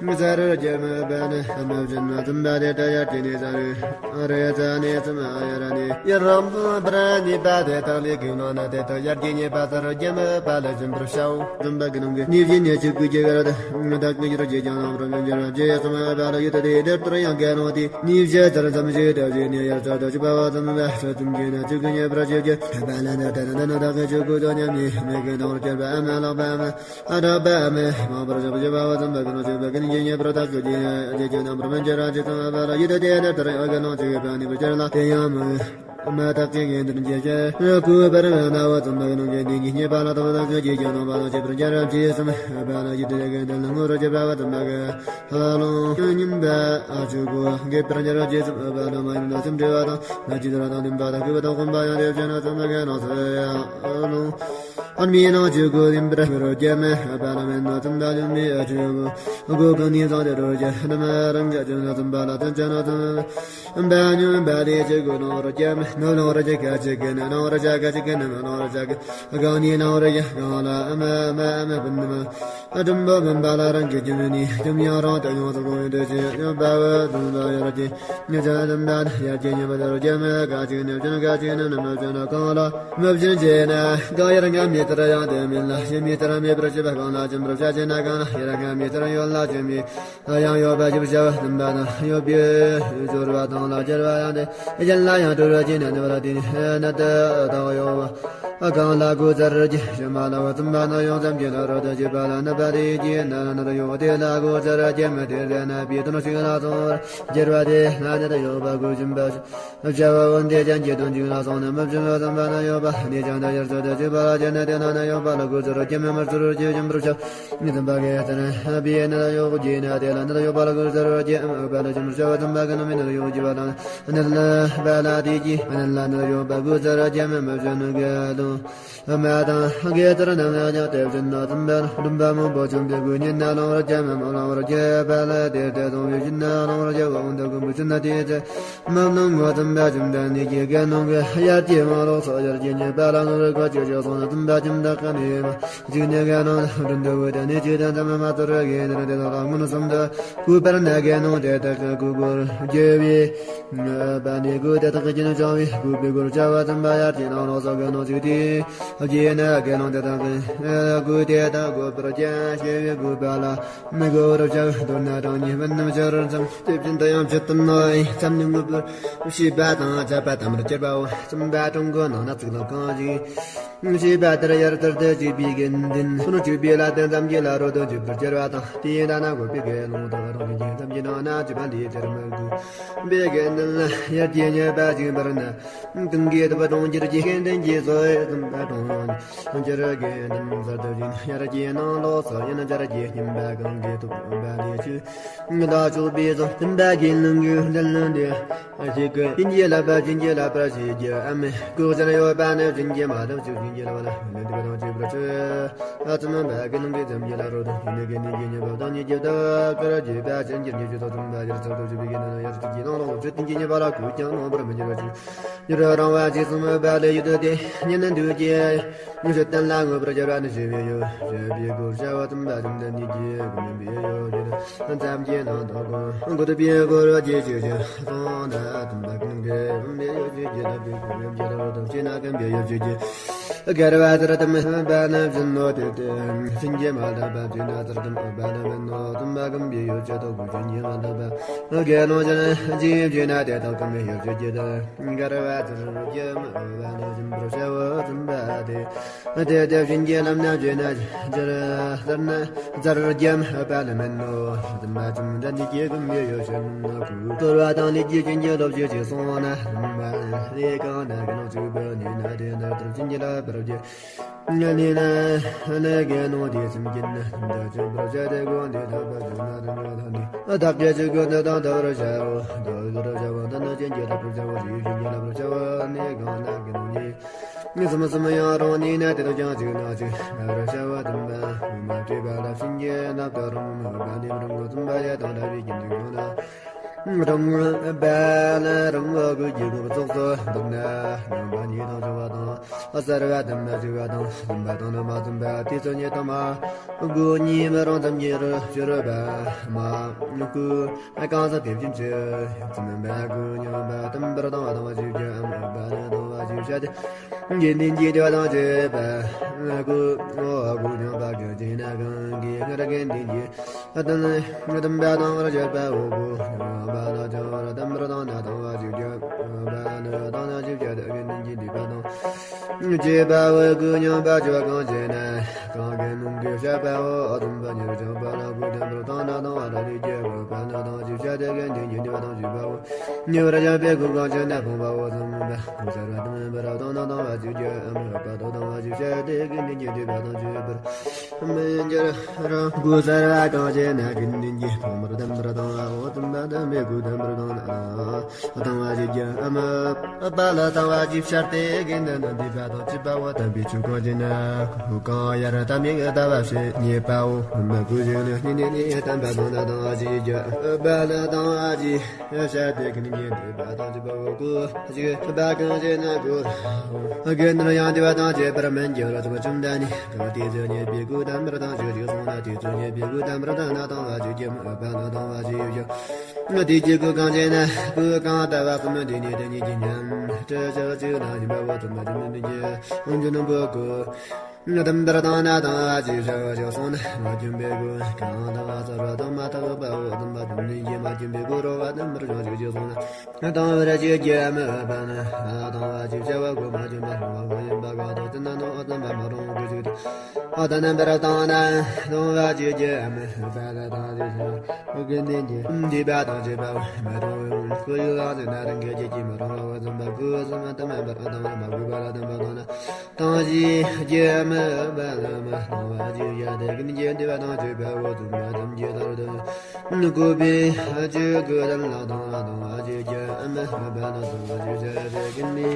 མི་ཚར་གྱི་མི་བ་ནི་མི་བྱེད་ན་ཚིམ་པ་དེ་དག་ཡར་གྱི་ནི་ཚ་རུ། རེ་ཙ་ནི་ཙམ་ཡ་ར་ནི་ཡ་རམ་བུ་བྲ་ནི་པ་དེ་དག་ལས་གུ་ན་ན་དེ་དག་ཡར་གྱི་ཉེས་པ་ཚར་རྒྱ་མི་པ་ལ་ཞིམ་པར་བྱའོ། རིམ་པ་གི་ནང་གི་ནི་བཞིན་ནི་ཆུ་ཀུ་ཀྱི་གར་དེ་དག་གི་ཡུར་གྱི་ཀྱང་རམ་རམ་ཡང་གྱི་ར་ཇེ་ཙམ་ཡ་པ་ལ་ཡུ་ཏ་དེ་དེ་ལྟར་ཡང་གེ་ནོ་དེ་ནི་བཞི་ཚར་ཙམ་ཞིག་དེ་བཞིན་ནི་ཡར་ཚར་དུ་ཅི་པ་བ་ཙམ། བ་ཚོ་ཙམ་གྱིས་ན་གཅིག་གི་ཉེ་བར་བྱེད་ཀྱི། བ་ལ་ན་ད་ན་ད་ན་ད་གི་ཆོས་སྐུ་དོན་མཉམ་ཉིད་མེད་ཀྱི་དང་བར་གྱུར་པ་ཨ་མ་ལགས་པ་མ་ཨ་དྲག་པ་མ་མང་པར་བཞག་བཞི་པ་བ་ཙམ་པ་གི་ནང་བཞིན་པ་ཀུན་གྱི་ཉེ་བར་དག་གི་རྗེས་ཀྱི་རྣམ་པར་མི་འགྱུར་ར་ཇི་ཙམ་པ་ལ་ཡིད་དུ་དེ་ལྟར་ཡོད་ཀྱི་ལོངས་སྤྱོད་པ་ནི་བུ་ཁྱེར་ལ་དེ་ཡང་མི། མ་དག་གི་ངན་འདུན་གྱི་ཕྱིར་སྐུ་པར་མ་བ་ཙམ་པ་གི་ནང་གི་འདི་ཉིད་རྙེད་པ་ལ་དང་བ་དག་གི་རྗེས་ཀྱི་རྣམ་པ་ལ་ཇི་ལྟར་འགྱུར་ར་ཇི་ཙམ་པ་ལ་ཡིད་དུ་དེ་གི་འདུན་ལ་ངོ་ར་ཇི་པ་བ་ཙམ་པ་གི། ལོངས་སྙོམས་པ་ཨ་ཆོས་སྐུ་དགེ་བར་འགྱུར་རོ། རྗེས་སུ་བབ་པ་ལ་མ་ཡིན་ནོ་སེམས་འདྲེ་བ་དང་ན་ཅི་དུ་ར་དང་ལྡན་པ་དང་གུས་པ་དང་དཔོན་པ་ཡང་དེ་བྱས་ན་ཚང་མ་གི་ནང་སུ་ཡང་ལོངས། ཨ་མི་ནང་ཆོས་སྐུ་ལྡན་པར་མི་རོ་རྒྱ་མེ་བ་ལ་མེད་ནོ་ཙམ་ད་ལུ་མི་ཨ་ཆོས་སྐུ་སྐུ་གང་ནི་ཚང་དེ་རོ་རྒྱ་ནི་མ་རང་ག་ཅུ་ན་ཙམ་པ་ལ་ཙམ་ཅ་ན་ཙམ་པ་ཉུ་པ་ལི་ཆོས་སྐུ་ནང་རོ་རྒྱ་མེ་ནོ་ལོངས་རོ་རྒྱ་ག་ཅི་གི་ནི་ནང་རོ་རྒྱ་ག་ཅི་གི་ནི་མ་ནོ་རོ་རྒྱ་ག་གང་ནི་ནང་རོ་རྒྱ་གང་ལ་ཨ་མ་ཨ་མ་ཨ་མ་བུ་ནི་མ། ཨ་དུམ་བུ་བུམ་པ་ལ་རང་གི་རྒྱུ་མི་ནི་རྒྱུ་མི་ཡང་རང་དུ་ཡོངས་སུ་གོང་བའི་འདོད་ཅིང་ཡོད་པ་བུ་དུམ་བུ་ཡར་གྱི་ཉེ་ཆ་དུམ་པ་ཡར་གྱི་ཉེ་བ་དུ་རྒྱ་མི་ག་ཅིག་ནི་བྱུང་ག་ཅིག་ནི་ནི་མི་བྱུང་ན་གང་ལ་མི་བྱུང་བྱས་ན་གང་ཡར་ང་མི་ལྟར་ཡང་དེ་མིན་ལ་ཞེ་མི་ལྟར་མེད་པར་བྱེད་པ་གང་ལ་བྱུང་བར་བྱ་བྱེད་ན་གང་ལ་ཡར་ང་མི་ལྟར་ཡོད་ལ་བྱུང་མི་ཡང་ཡོད་པ་ཞིག་བྱ་བ་དུམ་པ་དང་ཡོད་པའི་སྦྱོར་བ་དང་ལ་སྦྱར་བ་ཡང་དེ་གཞན་ལ་ཡང་སྤྲོ་བར་བྱེད་ན་ནི་བ་ལ་དེ་ནི་ནི་དེ་དག་ཡོད་པ། གང་ལ་གོ་ཚར་གྱི་ཞི་མ་ལ་བ་ཙམ་པ་ན་ཡོང་ཙམ་གྱི་ན་རོ་ད་ཅི་པ་ལ་ན་པ་རི་ཀྱི་ན་ན་ན་ཡོ་དེ་ལ་གོ་ཚར་གྱི་མ་དེ་རེ་ན་པི་ཏོ་ན་ཤི་ལ་སོང་རྒྱར་བ་དེ་ན་ནི་ད་ཡོ་པ་གོ་ཅིམ་པ་ཤ་བ་འོན་དེ་ཅན་གྱི་དོན་ཅིག་ལ་སོང་ན་མ་ཅི་ལ་ཙམ་པ་ན་ཡོ་པ་ནི་ཅང་ད་ཡར་ཚོ་ད་ཅི་པ་ལ་ཅི་ན་དེ་ན་ན་ཡོ་པ་ལ་གོ་ཚར་གྱི་མ་མར་ཚུར་གྱི་ཅིམ་པར་ཤ་ནི་ཙམ་པ་གེ་ས་ན་པི་ན་ཡོ་གོ་ཅི་ན་དེ་ལ་ན་ཡོ་པ་ལ་གོ་ཚར་གྱི་མ་པ་ལ་ཅིམ་པར་ཤ་བ་ཙམ་པ་གེ་ན་མི་ན་ཡོ་གོ་ཅི་པ་ལ། ཨ་ནི་ལ་བ་ལ་དེ་གྱིས་ཨ་ནི་ལ་ནི་ཡོད་པ་གུ་ཙར་རྒྱ་མེ་མ་བྱོན་ནུ་གེ་ལུ། མ་དང་གེ་ཙར་ནམ་ཡང་ཀྱང་དེ་བཞིན་ནོ་དམ་པ་རིམ་པ་མང་པོ་བྱུང་བའི་གུ་ཉིད་ན་ལོང་བར་རྒྱ་མེ་མ་ལོང་བར་རྒྱ་བ་ལ་དེ་དེ་དང་བའི་བཞིན་ན་ལོང་བར་རྒྱ་བ་འོང་དུ་ཀུན་པུ་ཆུ་ན་དེ་ཚེ་མ་ནང་ངོ་དམ་པ་བྱུང་དང་ནི་གེ་གེ་ནང་གི་ཡར་གྱི་མ་ལོག་སོ་ཡར་གྱི་ཉེ་བ་ལ་ངོ་རེ་གོ་ཅི་ཅི་སོང་ན་དམ་པ་བྱུང་དག་ག་ནི་མ་འཇིག་ནས་ག་ནང་ལ་མགྲོན་དུ་བུ་དང་ནི་ཅི་དང་དམ་མ་ཏུ་ར་གེ་ནི་ར་དེ་དག་ལ་མངོན་སུམ་དུ་གུས་པར་ན་གེ་ནང་དེ་དག་གི་གུ་གུར་རྒྱལ་བའི། པ་ནི་གུ་དེ་དག་གི་ཅི་ནུ་བྱང་བའི་གུ་པའི་གུར་བྱ་བ་ཙམ་པ་ཡར་གྱི་ནང་ལོགས་སུ་གེ་ནང་ཅིག་དེ་རྒྱས་ན་གེ་ནང་དེ་དག་གི་གུ་དེ་དག་གུ་པར་ཀྱང་ཞེས་པའི་གུ་པ་ལ་མི་གུ་རུ་བྱ་མདོར་ན་གྲངས་ཉི་མ་རྣམ་ཤར་ཙམ་དེ་བཞིན་དུ་ཡང་ཕྱི་དུ་ནོ་ཙམ་ནི་ངུ་པར་ཤེས་པ་དང་བྱ་བ་དམ་པར་གྱུར་པའོ། ཙམ་པ་ཀྲུང་གོ་ནང་ན་ཚིག་ལ་གང་ཞིག་ཤེས་པ་ལྟར་ཡར་ལྟར་དུ་བྱེད་པའི་དགེ་འདུན་ཁོ་ན་བྱེད་པའི་ལ་དོན་ཙམ་གྱི་ལ་རོ་དོན་བྱེད་པར་གྱུར་པ་དང་དེའི་ལ་ན་དགོས་པའི་དགེ་སློང་དག་རང་གི་རྒྱན་ཙམ་གྱི་ནང་ན་བྱེད་པ་འདི་ལྟར་མི་དགོས་པའི་དགེ་འདུན་ལ་ཡར་གྱི་ཉེས་པ་ཞིག་པར་ན་ཀུན་གྱི་དུ་བ་གྲོང་ཁྱེར་གྱི་དགེ་འདུན་གྱི་སོ་ཙམ་པ་གྲོང་ཁྱེར་དགེ་འདུན་ཟེར་དུ་བཞིན་ཡར་གྱི་ནང་ལོགས་སུ་ཡིན་ན་སྦྱར་གྱི་སྙིམ་པ་གང་གི་ཐུག་པ་ལས་ཆུ་ལ་ཆོག་པའི་ཚོགས་སྟོན་པ་གི་ལུང་གི་འདུལ་ལུང་འདི། ཨ་ཞིག་གི་བྱིན་གྱིས་བརླབ་པ་བྱིན་གྱིས་བརླབ་པར་བྱེད་ཀྱི་ཨ་མའི་སྐུ་གཞན་ཡོད་པ་ནི་བྱིན་གྱིས་མ་བརླབ་ཅིག་བྱིན་གྱིས་བརླབ་པ་ལ་ལུས་འདི་ག་དང་བཅས་པར་བྱེད། ཨ་ཙམ་པ་གི་ལུང་གི་ཙམ་གྱི་ལ་རོ་དང་ཡིན་ནི་གི་ནི་གི་ཉེས་པ་དང་ཉེས་ཀྱི་བདག་གར་བྱེད་པ་ཅན་གྱི་ཉེས་ཀྱི་ཚོགས་ཙམ་པ་ཡར་ཚར་དུ་བྱེད་པའི་གི་ནི་ཡར་ཚར་གྱི་ནང་ལོགས་ཚུལ་བསྟན་གྱི་ཉེས་པ་ལ་གུས་ཀྱང་ནོངས་པར་མི་འགྱུར་བ་ཅིག་ཡུ་ར་རང་བ་ཅིག་གསུངས་པ་ལས་ཡུལ་དུ་དེ་ཉིད་ནི་འདུས་ཀྱི། ངུ་ཤུ་བསྟན་ལ་ངུ་བར་སྦྱར་བ་ནི་ཞེས་པའི་ཡོད། ཞེས་པའི་སྐོར་བྱ་བ་དམ་པ་དམ་དང་ཉིད་ཀྱི་སྐུ་མིན་པའི་ཡོད་ཀྱི་ཙམ་གྱི་ནང་དུ་གོ། མགོ་ཏུ་པའི་སྐོར་བ་ཅི་ཞིག་ཞིག་སོང་ན་དམ་པ་ཀུན་གྱི་བུམ་པའི་ཡོད་ཅིག་གི་དམ་པའི་སྐུ་མིན་གྱི་ལོ་དམ་ཅི་ན་ཀུན་པའི་ཡོད་ཅིག་གི་གར་བ་ཙར་དམ་པ་ན་བཞིན་ནོ་དེ་དེ་བྱིན་གྱིས་མ་བརླབས་པ་ཅི་ན་ཙར་དམ་པ་ན་མིན་ནོ། དམ་པ་ཀུན་པའི་ཡོད་ཅིག་ཐོག་གུ་བྱིན་གྱིས་མ་བརླབས་པ་དགེ་སློང་ཅན་ཅི་བྱིན་ན་དེ་དག་ཀུན་པའི་ཡོད་ཅིག་གི་དེ། གར་བ་ཙར་རྒྱ་མ་བ་ནི་བྱིན་པར་བྱ་བ་ཙམ་པ་དེ། དེ་དེ་བྱིན་གྱིས་བརླབས་ན་བྱིན་ན་ཅི་ར་ཙར་ན་ཙར་རྒྱ་མ་བ་ལ་མིན་ནོ། ཙམ་པ་ཙམ་འདྲ་འདི་སྐྱེ་ཀུན་པའི་ཡོད་ཕྱིར་ན་གུ་དོར་བ་དང་ལས་ཀྱི་རྐྱེན་གྱིས་ལོབས་ཅི་ཅི་སོང་ན་ཙམ་པ་ལས་གང་ན་གི་ནང་བཅུག་པ་ཉིད་ན་དེ་ན་ལྟར་བྱིན་གྱིས་བརླབས་པར་བགྱི། ནི་ན་ནི་དགེ་སློང་དེ་སེམས་ཀྱིས་ནི་དམ་དུ་བཅུག་པར་བྱ་སྟེ་དགོངས་ཏེ་ཐོབ་པར་བྱུང་ན་དམ་པ་དང་ནི་བདག་གིས་ཆོས་ཀུན་ཏུ་དང་འདོད་པར་བྱའོ། འདོད་པར་བྱ་བ་འདི་ནི་བྱིན་གྱིས་བརླབ་པར་བྱའོ། ཞེས་བྱིན་གྱིས་བརླབ་པར་བྱ་བ་ནི་གང་ན་དགེ་སློང་ཉིད་ནི་གསུམ་གསུམ་ཡང་རང་ཉིད་ནི་དེ་དག་ཀྱང་གཅིག་ན་གཅིག་མ་ར་བྱ་བ་དམ་པ་མ་སྤྲོས་པ་ལ་བྱིན་གྱིས་བརླབ་ཏུ་རུང་མོས་པ་ནི་རང་གི་བཙུན་པ་ཡི་དང་འདྲ་བའི་རྒྱུན་དུ་ཡོང་ན། རང་དཔལ་རང་གི་རྒྱུད་ཀྱི་ཚོགས་སུ་འདུག་ན་རྣམ་པ་གཉིས་དང་བྱ་བ་དང་གསལ་བ་དམ་པ་བྱེ་བ་དང་བཙུན་པ་དང་ནི་མ་བཙུན་པ་དེ་ཚོ་ཉིད་དང་མ་དགུ་གཉིས་མི་རུང་ཙམ་གྱི་རུ་ཕྱི་རོལ་པ་མ་ཀུ་གང་ཟག་དེ་བཞིན་ཕྱིར་ཙམ་པ་ཀུ་མཉམ་པ་དམ་པར་དང་བ་དང་བ་ཞིག་ཀྱང་མོས་པ་ནི་དང་བ་ ཅིག་བྱ་སྟེ། དགེ་འདུན་གྱི་འདུས་པ་དང་བཅས་པ། སྐུ་སྐུ་མྱང་བ་གང་ཅི་ན་གང་གི་སྔར་དགེ་འདུན་གྱི་ཨ་དང་ལས་དམ་པ་དང་བར་གྱུར་པའོ། སྐུ་མྱང་བ་ལ་བྱ་བར་དམ་པར་བཏང་ན་དང་བ་ཅིག་བྱ། བ་ལ་དང་ན་ཅིག་བྱ་སྟེ་དགེ་འདུན་གྱི་འདུས་པ་དང་བཅས་པའོ། སྐུ་མྱང་བ་བཅུ་གང་ཅི་ན་གང་གི་ནང་གི་བྱ་བའོ། དམ་པ་ཉེར་བྱང་བ་ལ་སྐུ་དམ་པར་བཏང་ན་དང་བ་ལ་ཅིག་བྱ། བ་ལ་དང་ཅིག་བྱ་སྟེ་དགེ་འདུན་གྱི་འདུས་པ་དང་བཅས་པའོ། ཉེ་བར་བཞག་པའི་སྐུ་གང་ཅི་ན་ཕོངས་པའོ། ཙམ་པ་སྐུ་གསལ་བ་དམ་པར་བཏང་ན་དང་བ་ཅིག་བརྗོད། ཨ་མ་ཧ་པ་དང་དང་བ་ཅིག་བཤད་དེ་དགེ་འདུན་གྱི་འདུས་པ་དང་བཅས་པར་མི་འགྱུར་རོ། སྐུ་གསལ་བ་གང་ཅི་ན་དགེ་འདུན་གྱི་ཕོངས་པར་དམ་པར་བཏང་བའོ། ཙམ་པ་དམ་པའི་སྐུ་དམ་པར་བཏང་ན་དང་བ་ཅིག་བརྗོད། ཨ་མ་ཧ་པ་ལ་དང་བ་ཅིག་བཤད་དེ་དགེ་འདུན་གྱི་འདུས་པ་དང་བཅས་པའོ། དམ་པའི་ཆོས་གང་ཅི་ན་སྐུ་གང་ཡར་དམ་ཡིག་ལྟ་བ་ཞེས་ཉེས་པའོ། མ་སྐུ་གཞུག་ནས་ཉིན་ནས་ནི་དམ་པ་དང་ན་དང་བ་ཅིག་བརྗོད། ཨ་པ་ལ་དང་བ་ཅིག་བཤད་དེ་དགེ་འདུན་གྱི་འདུས་པ་དང་བཅས་པའོ། སྐུ་གཅིག་པ་གང་ཞེ་ན་སྐུ་དགེ་འདུན་ཡང་འདུས་པ་དང་བཅས་པར་མི་འགྱུར་རོ། ཙམ་བཅོམ་ལྡན་འདས་གང་དེ་ཚོ་ཉེས་པའི་སྐུ་དམ་པར་དང་བཅས་ཤིག་གསུངས་ན། དེ་ཚོ་ཉེས་པའི་སྐུ་དམ་པར་དང་ན་དང་བ་ཅིག་བརྗོད། ཨ་པ་ལ་དང་བ་ཅིག་བརྗོད། དེ་གི་སྐུ་གང་ཞེ་ན་སྐུ་གང་ལྟ་བ་གསུམ་དེ་ནི་དེ་ཉིད་ཀྱི་མཉམ་འབྲེལ་ཕྱོགས་གཅིག་ན་ཡིན་པའོ། ཙམ་བཅོམ་ལྡན་འདས་ཀྱིས་འཇུག་ནུས་པའི་སྐུ་དམ་པར་དང་ན་དང་བ་ཅིག་བྱ་བ་ཞིག་གསུངས་ན། མ་བཅོམ་པའི་སྐུ་གང་ལྟ་བ་གསལ་བ་དང་མ་དག་པའོ། དམ་པ་དམ་ལྡན་གྱིས་མ་བཅོམ་པའི་སྐུ་རོ་བ་དམ་པར་བྱུང་ཞིག་ཅེས་གསུངས་ན། དང་བར་ཅིག་བརྗོད། ཨ་མ་ཧ་པ་ན་དང་བ་ཅིག་བྱ་བ་སྐུ་མ་བཅོམ་པ་ལྷུང་བ་སྐུ་ཡིན་པ་ག་དོ་ཅི་ན་ནོ། དམ་པ་མ་རུངས་སྐུ་ཞིག་སྟེ། ཨ་དང་རྣམ་པར་དང་ན་དང་བ་ཅིག་བརྗོད། ཨ་མ་ཧ་པ་ལ་དང་ཅིག་བྱ་བ་སྐུ་དགེ་འདུན་གྱི་འདུས་པ་དང་བཅས་པ་མ་རུངས་སྐུ་ཡི་ལག་ཟིན་ན་རང་གི་རྒྱུད་ཀྱི་མ་རུངས་པ་བ་ཙམ་པ་སྐུ་གསུམ་དམ་པར་དང་བ་མ་གུས་པ་ལ་དམ་པ་དང་ན། དང་ཞེས་བརྗོད། ཨ་མ་ཧ་པ་ལ་མ་དང་བ་ཅིག་བྱ་སྟེ་དགེ་འདུན་གྱི་འདུས་པ་དང་བཅས་པའོ། ཙམ་པ་ཐམས་ཅད་ལྟར་དུ་བཀོད་པའི་ཆོས་སྐུ་དེ་ལ་དང་བ་དང་བ་ཅིག་བརྗོད། ཨ་མ་ཧ་པ་ལ་དང་བ་ཅིག་བྱ་སྟེ་དགེ་འདུན་གྱི་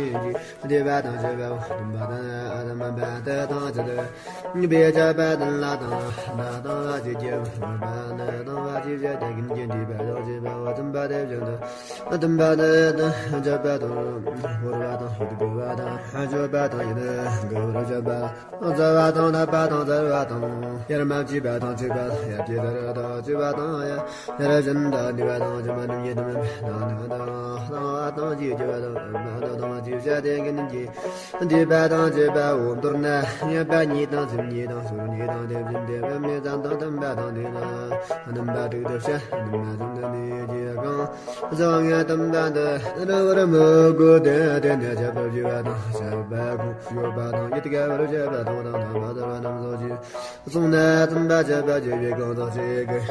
འདུས་པ་དང་བཅས་པའོ། དམ་པ་དང་ཨ་དམ་པ་དེ་དང་ཅི་ལྟར་བའི་ཆོས་པ་དེ་ལ་དང་བ་དང་བ་ཅིག་བརྗོད། ཨ་མ་ཧ་པ་ལ་དང་བ་ཅིག་བྱ་སྟེ་དགེ་འདུན་གྱི་འདུས་པ་དང་བཅས་པའོ། ཙམ་པ་དེ་བཞིན་དུ་དམ་པ་དེ་དང་བཅས་པ་དང་བོར་བ་དང་ཡིད་དགའ་བ་དང་སྤྱོད་པ་དང་ཡིད་དགའ་བར་བྱེད་པ། བཟོད་པ་དང་ལྷག་པ་དང་བརྩེ་བ་དང་ཡར་མ་མཆིས་པ་དང་མཆིས་པ་དང་ཡར་གྱི་དར་དང་བཅས་པ་དང་ཡར་བཞིན་དུ་འདུས་པ་དང་བཅོམ་པ་ནམ་ཉིད་དམ་པའི་དང་ནི་དང་དང་བ་དང་ཅིག་བརྗོད་པ་དང་མ་དང་དང་བ་ཅིག་བྱ་སྟེ་དགེ་འདུན་གྱི་འདུས་པ་དང་བཅས་པའོ། མདོར་ན་ཉེས་པ་གཉིས་དང་སེམས་ཉིད་དང་ཕྱོགས་གཉིས་དང་དེ་བཞིན་དེ་བས་མི་ཙམ་དང་དམ་པ་དང་དེ་ལ་རྣམ་པ་དྲུག་ཏུ་བཤད། དམ་པ་དང་དེ་ནི་རྗེས་གང་བཟང་ངན་དམ་པ་འདི་རི་བར་མི་དགོས་ཏེ། དེ་ནས་བྱ་བ་བྱེད་པ་དང་བྱ་བ་ཁོང་ཡོད་པ་དང་ཡིད་དགའ་བར་བྱེད་པ་དང་དང་མ་དར་བ་རྣམས་སོགས་ཀྱི་གསུངས་ནས་དམ་པ་བྱ་བ་བྱེད་པའི་གང་ཟག་ཞིག་གིས་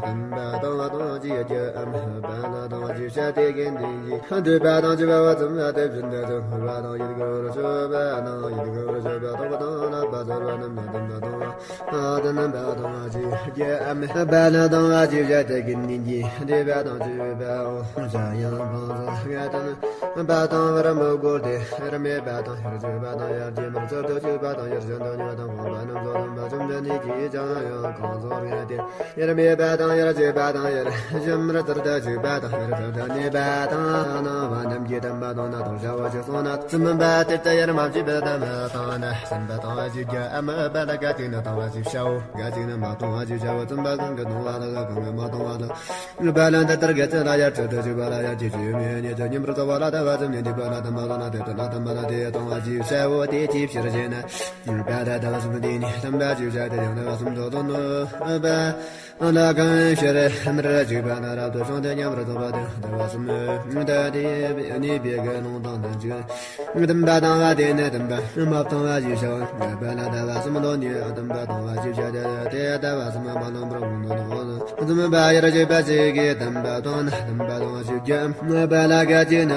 དམ་པ་དང་བ་དང་ཅི་ཡོད་ཀྱི་ཨ་མ་ཧ་པ་ན་དང་བ་ཅི་བྱ་སྟེ་དགེ་འདུན་གྱི་འདུས་པ་དང་བཅས་པ་བ་ཙམ་ལ་དེ་བཞིན་དུ་ཅང་ངུ་བ་དང་ཡིད་དགའ་བར་སྤྱོད་པ་དང་ཡིད་དགའ་བར་སྤྱོད་པ་དང་བ་དང་ལྷག་པ་བརྩེ་བ་རྣམས་ནི་དམ་པ་དང་བ། ཨ་དང་རྣམ་པ་དང་བ་ཅིག་བརྗོད། ཨ་མ་ཧ་པ་ལ་དང་བ་ཅིག་བྱ་སྟེ་དགེ་འདུན་གྱི་འདུས་པ་དང་བཅས་པའོ། བྱ་ཡང་གང་ཟག་ངན་དང་པ་དང་བར་མི་དགོས་ཏེ། ཡར་མེད་པ་དང་ཡར་གྱི་མ་དང་ཡར་གྱི་མར་ཚུལ་དུ་གཅིག་པ་དང་ཡར་གཞན་དུ་གཉིས་པ་དང་གོང་པ་རྣམས་སོ་དམ་པ་བཅོམ་ལྡན་འདས་ཀྱིས་ཀྱང་ཡང་གང་ཟག་ངན་ཏེ། ཡར་མེད་པ་དང་ཡར་གྱི་མ་དང་ཡར་གཞན་མར་ཚུལ་དུ་གཅིག་པ་དང་ཡར་ཚུལ་དུ་གཉིས་པ་དང་སྣང་བ་རྣམས་ཀྱི་དམ་པ་དང་ན་དང་བྱ་བ་ཞིག་གསུངས་ན། ཙམ་པ་དེ་ལྟར་ཡར་མ་མཆིས་པའི་དམ་པ་དང་ན་སེམས་པ་དང་བ་ཅིག་བརྗོད། ཨ་མ་ཧ་པ་ལ་ག་ཅིག་ན་དང་བ་ཅིག་བྱའོ། ག་ཅིག་ན་མ་དང་བ་ཅིག་བྱའོ། ཙམ་པ་གང་གིས་དང་བ་དང་གང་གིས་མ་དང་བ་དང་བ་ལ་འདི་ལྟར་ག་ཅི་ལ་ཡར་ཚུལ་དུ་གཅིག་པ་ལ་ཡར་གྱི་ཆོས་མེད་ཉིད་དུ་སྙོམས་པར་ཚོགས་པ་ལ་ལྟ་བ་ཙམ་ཉིད་འདུས་པ་ལ་དམ་པ་ལ་ན་དེ་ལྟར་ལ་དམ་པ་ལ་དེ་དང་བ་ཅིག་བྱའོ། དེ་ཅིའི་ཕྱིར་ཞེ་ན། པ་ད་ལྟ་བ་གསུམ་དེ་ནི་དམ་པ་ཅིག་བྱ་སྟེ་ཡང་ལྟ་བ་གསུམ་དུ་དོན་ནོ། པ་ལ་གང་ཕྱིར་མར་གཅིག་པ་ན་རབ་ཏུ་བྱུང་སྟེ་མཉམ་པར་ཚོགས་པ་དེ་ལྟ་བ་གསུམ་ད་དེ་གནས་པའི་གི་ལུང་དང་ལྡན་ཅིང་། དམ་པ་དང་བ་དེ་ནི་དམ་པ་མ་དང་བ་ཞེས་བྱའོ། པ་ལ་ལྟ་བ་གསུམ་ལོ་ནི་དམ་པ་དང་བ་ཞེས་བྱ་སྟེ། དེ་ལྟ་བ་གསུམ་མ་ལོན་པར་གོང་དུ་ལོག་ལྟ་བ་ཡར་གཅིག་པ་ཞིག་གིས་དམ་པ་དང་ན་དམ་པ་དང་བ་ཞེས་བརྗོད། པ་ལ་ག་ཅིག་ན་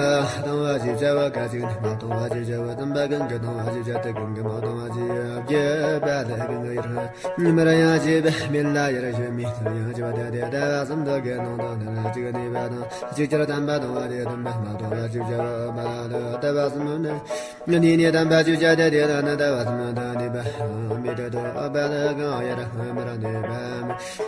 དང་བ་ཞེས་བྱའོ། ག་ཅིག་ན་མ་དང་བ་ཞེས་བྱའོ། དམ་པ་གང་གིས་དང་བ་ཞེས་བྱ་སྟེ་གང་གིས་མ་དང་བ་ཞེས་བརྗོད་པ་ལ་གང་གིས་ཡར་མར་ཡང་ཞེས་པའི་མིང་ལ་ཡར་ཞེས་མིང་ལ་ཡང་ཞེས་པ་སྟེ། དེ་ལྟ་བ་གསུམ་དུ་གི་ནང་དང་ནི་གཅིག་གནས་པ་དང་གཅིག་ཁྱེར་དམ་པ་དང་བ་དེ་དམ་པ་མ་དང་བ་ཞེས་བྱའོ། པ་ལ་ལྟ་བ་གསུམ་ནི་གནས་ནས་དམ་པ་ཞེས་བྱ་སྟེ། དེ་ལ་ནི་ལྟ་བ་གསུམ་དང་ནི། མི་དེ་དོ་པ་ལ་གང་ཡར་མར་འདེབས་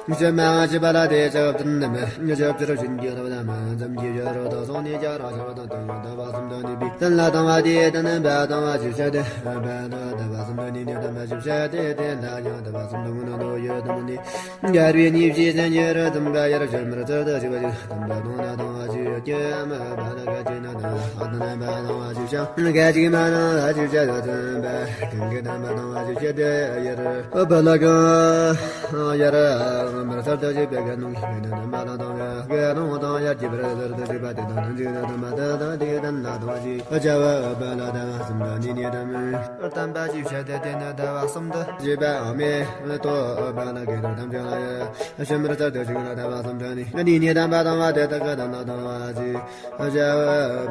པ། ཞི་མ་ཞི་བ་ལ་དེ་ཞབས་དྲུང་ནམ་ཞབས་ཀྱི་རོ་བཞིན་གྱི་རོ་དམ་འཛམ་གྱི་ཡོ་རོ་དོ་སོང་ནས་ཀྱ་རོ་ཞབས་དང་དོན་ཡོད་དོ་བ་གསུམ་དོ་ནི་པའི་དོན་ལ་དང་བ་དེ་དོན་རྣམ་པ་དང་བ་ཞིབ་བཤད་དེ་བ་དོ་དོ་བ་གསུམ་དོ་ནི་དེ་དོན་པ་ཞིབ་བཤད་དེ་དེ་ལ་ཡང་དོ་བ་གསུམ་དོ་ངོ་ནོ་དོ་ཡོད་དོ་ནི། རྒྱལ་བའི་ཉེས་བྱས་སེམས་ཉེ་རུ་དམ་པ་ཡར་ཞི་མར་ཚུལ་དུ་ཞི་བ་ཞིག་དམ་པ་དང་ན་དང་བ་ཞིག་ཀྱེ་མ་བ་ན་ག་ཅི་ན་དང་ཨ་དང་ན་བ་དང་བ་ཞིག་ཤ་ག་ཅིག་མ་ན་བ་ཞིག་ཤ་ཡོད་དམ་པ་གང་གི་དམ་པ་དང་བ་ཞིག་ཤ་དེ་ཡར་ཨ་བ་ལ་ག་ཡར་མར་ཚུལ་དུ་ཞི་བ་ག་ནང་གི་དམ་པ་དང་དང་བ་ག་ནང་དང་ཡར་གྱི་བར་ཚུལ་དུ་ཞི་བ་དེ་དང་དང་ཅིག་དང་དམ་པ་དང་དང་དེ་དང་ན་དང་བ་ཞིག་ཨ་ཅ་བ་བ་ལ་དང་གསུམ་དང་ནི་ནི་དམ་པ། དམ་པ་ཞིག་བཤད་དེ་དེ་ནི་ཟླ་བ་གསུམ་དུ་བཞེས་པའམ་མེ་ཏོག་པ་ལ་དགེ་དང་ཐམས་ཅད་ལ་ཡ་ཞི་མར་ཚུལ་དུ་ཞུགས་ལ་ཟླ་བ་གསུམ་དུ་ནི་ནི་ནི་དམ་པ་དང་བ་དེ་དག་གི་དམ་ལ་དང་བ་ཞིག་བཤད་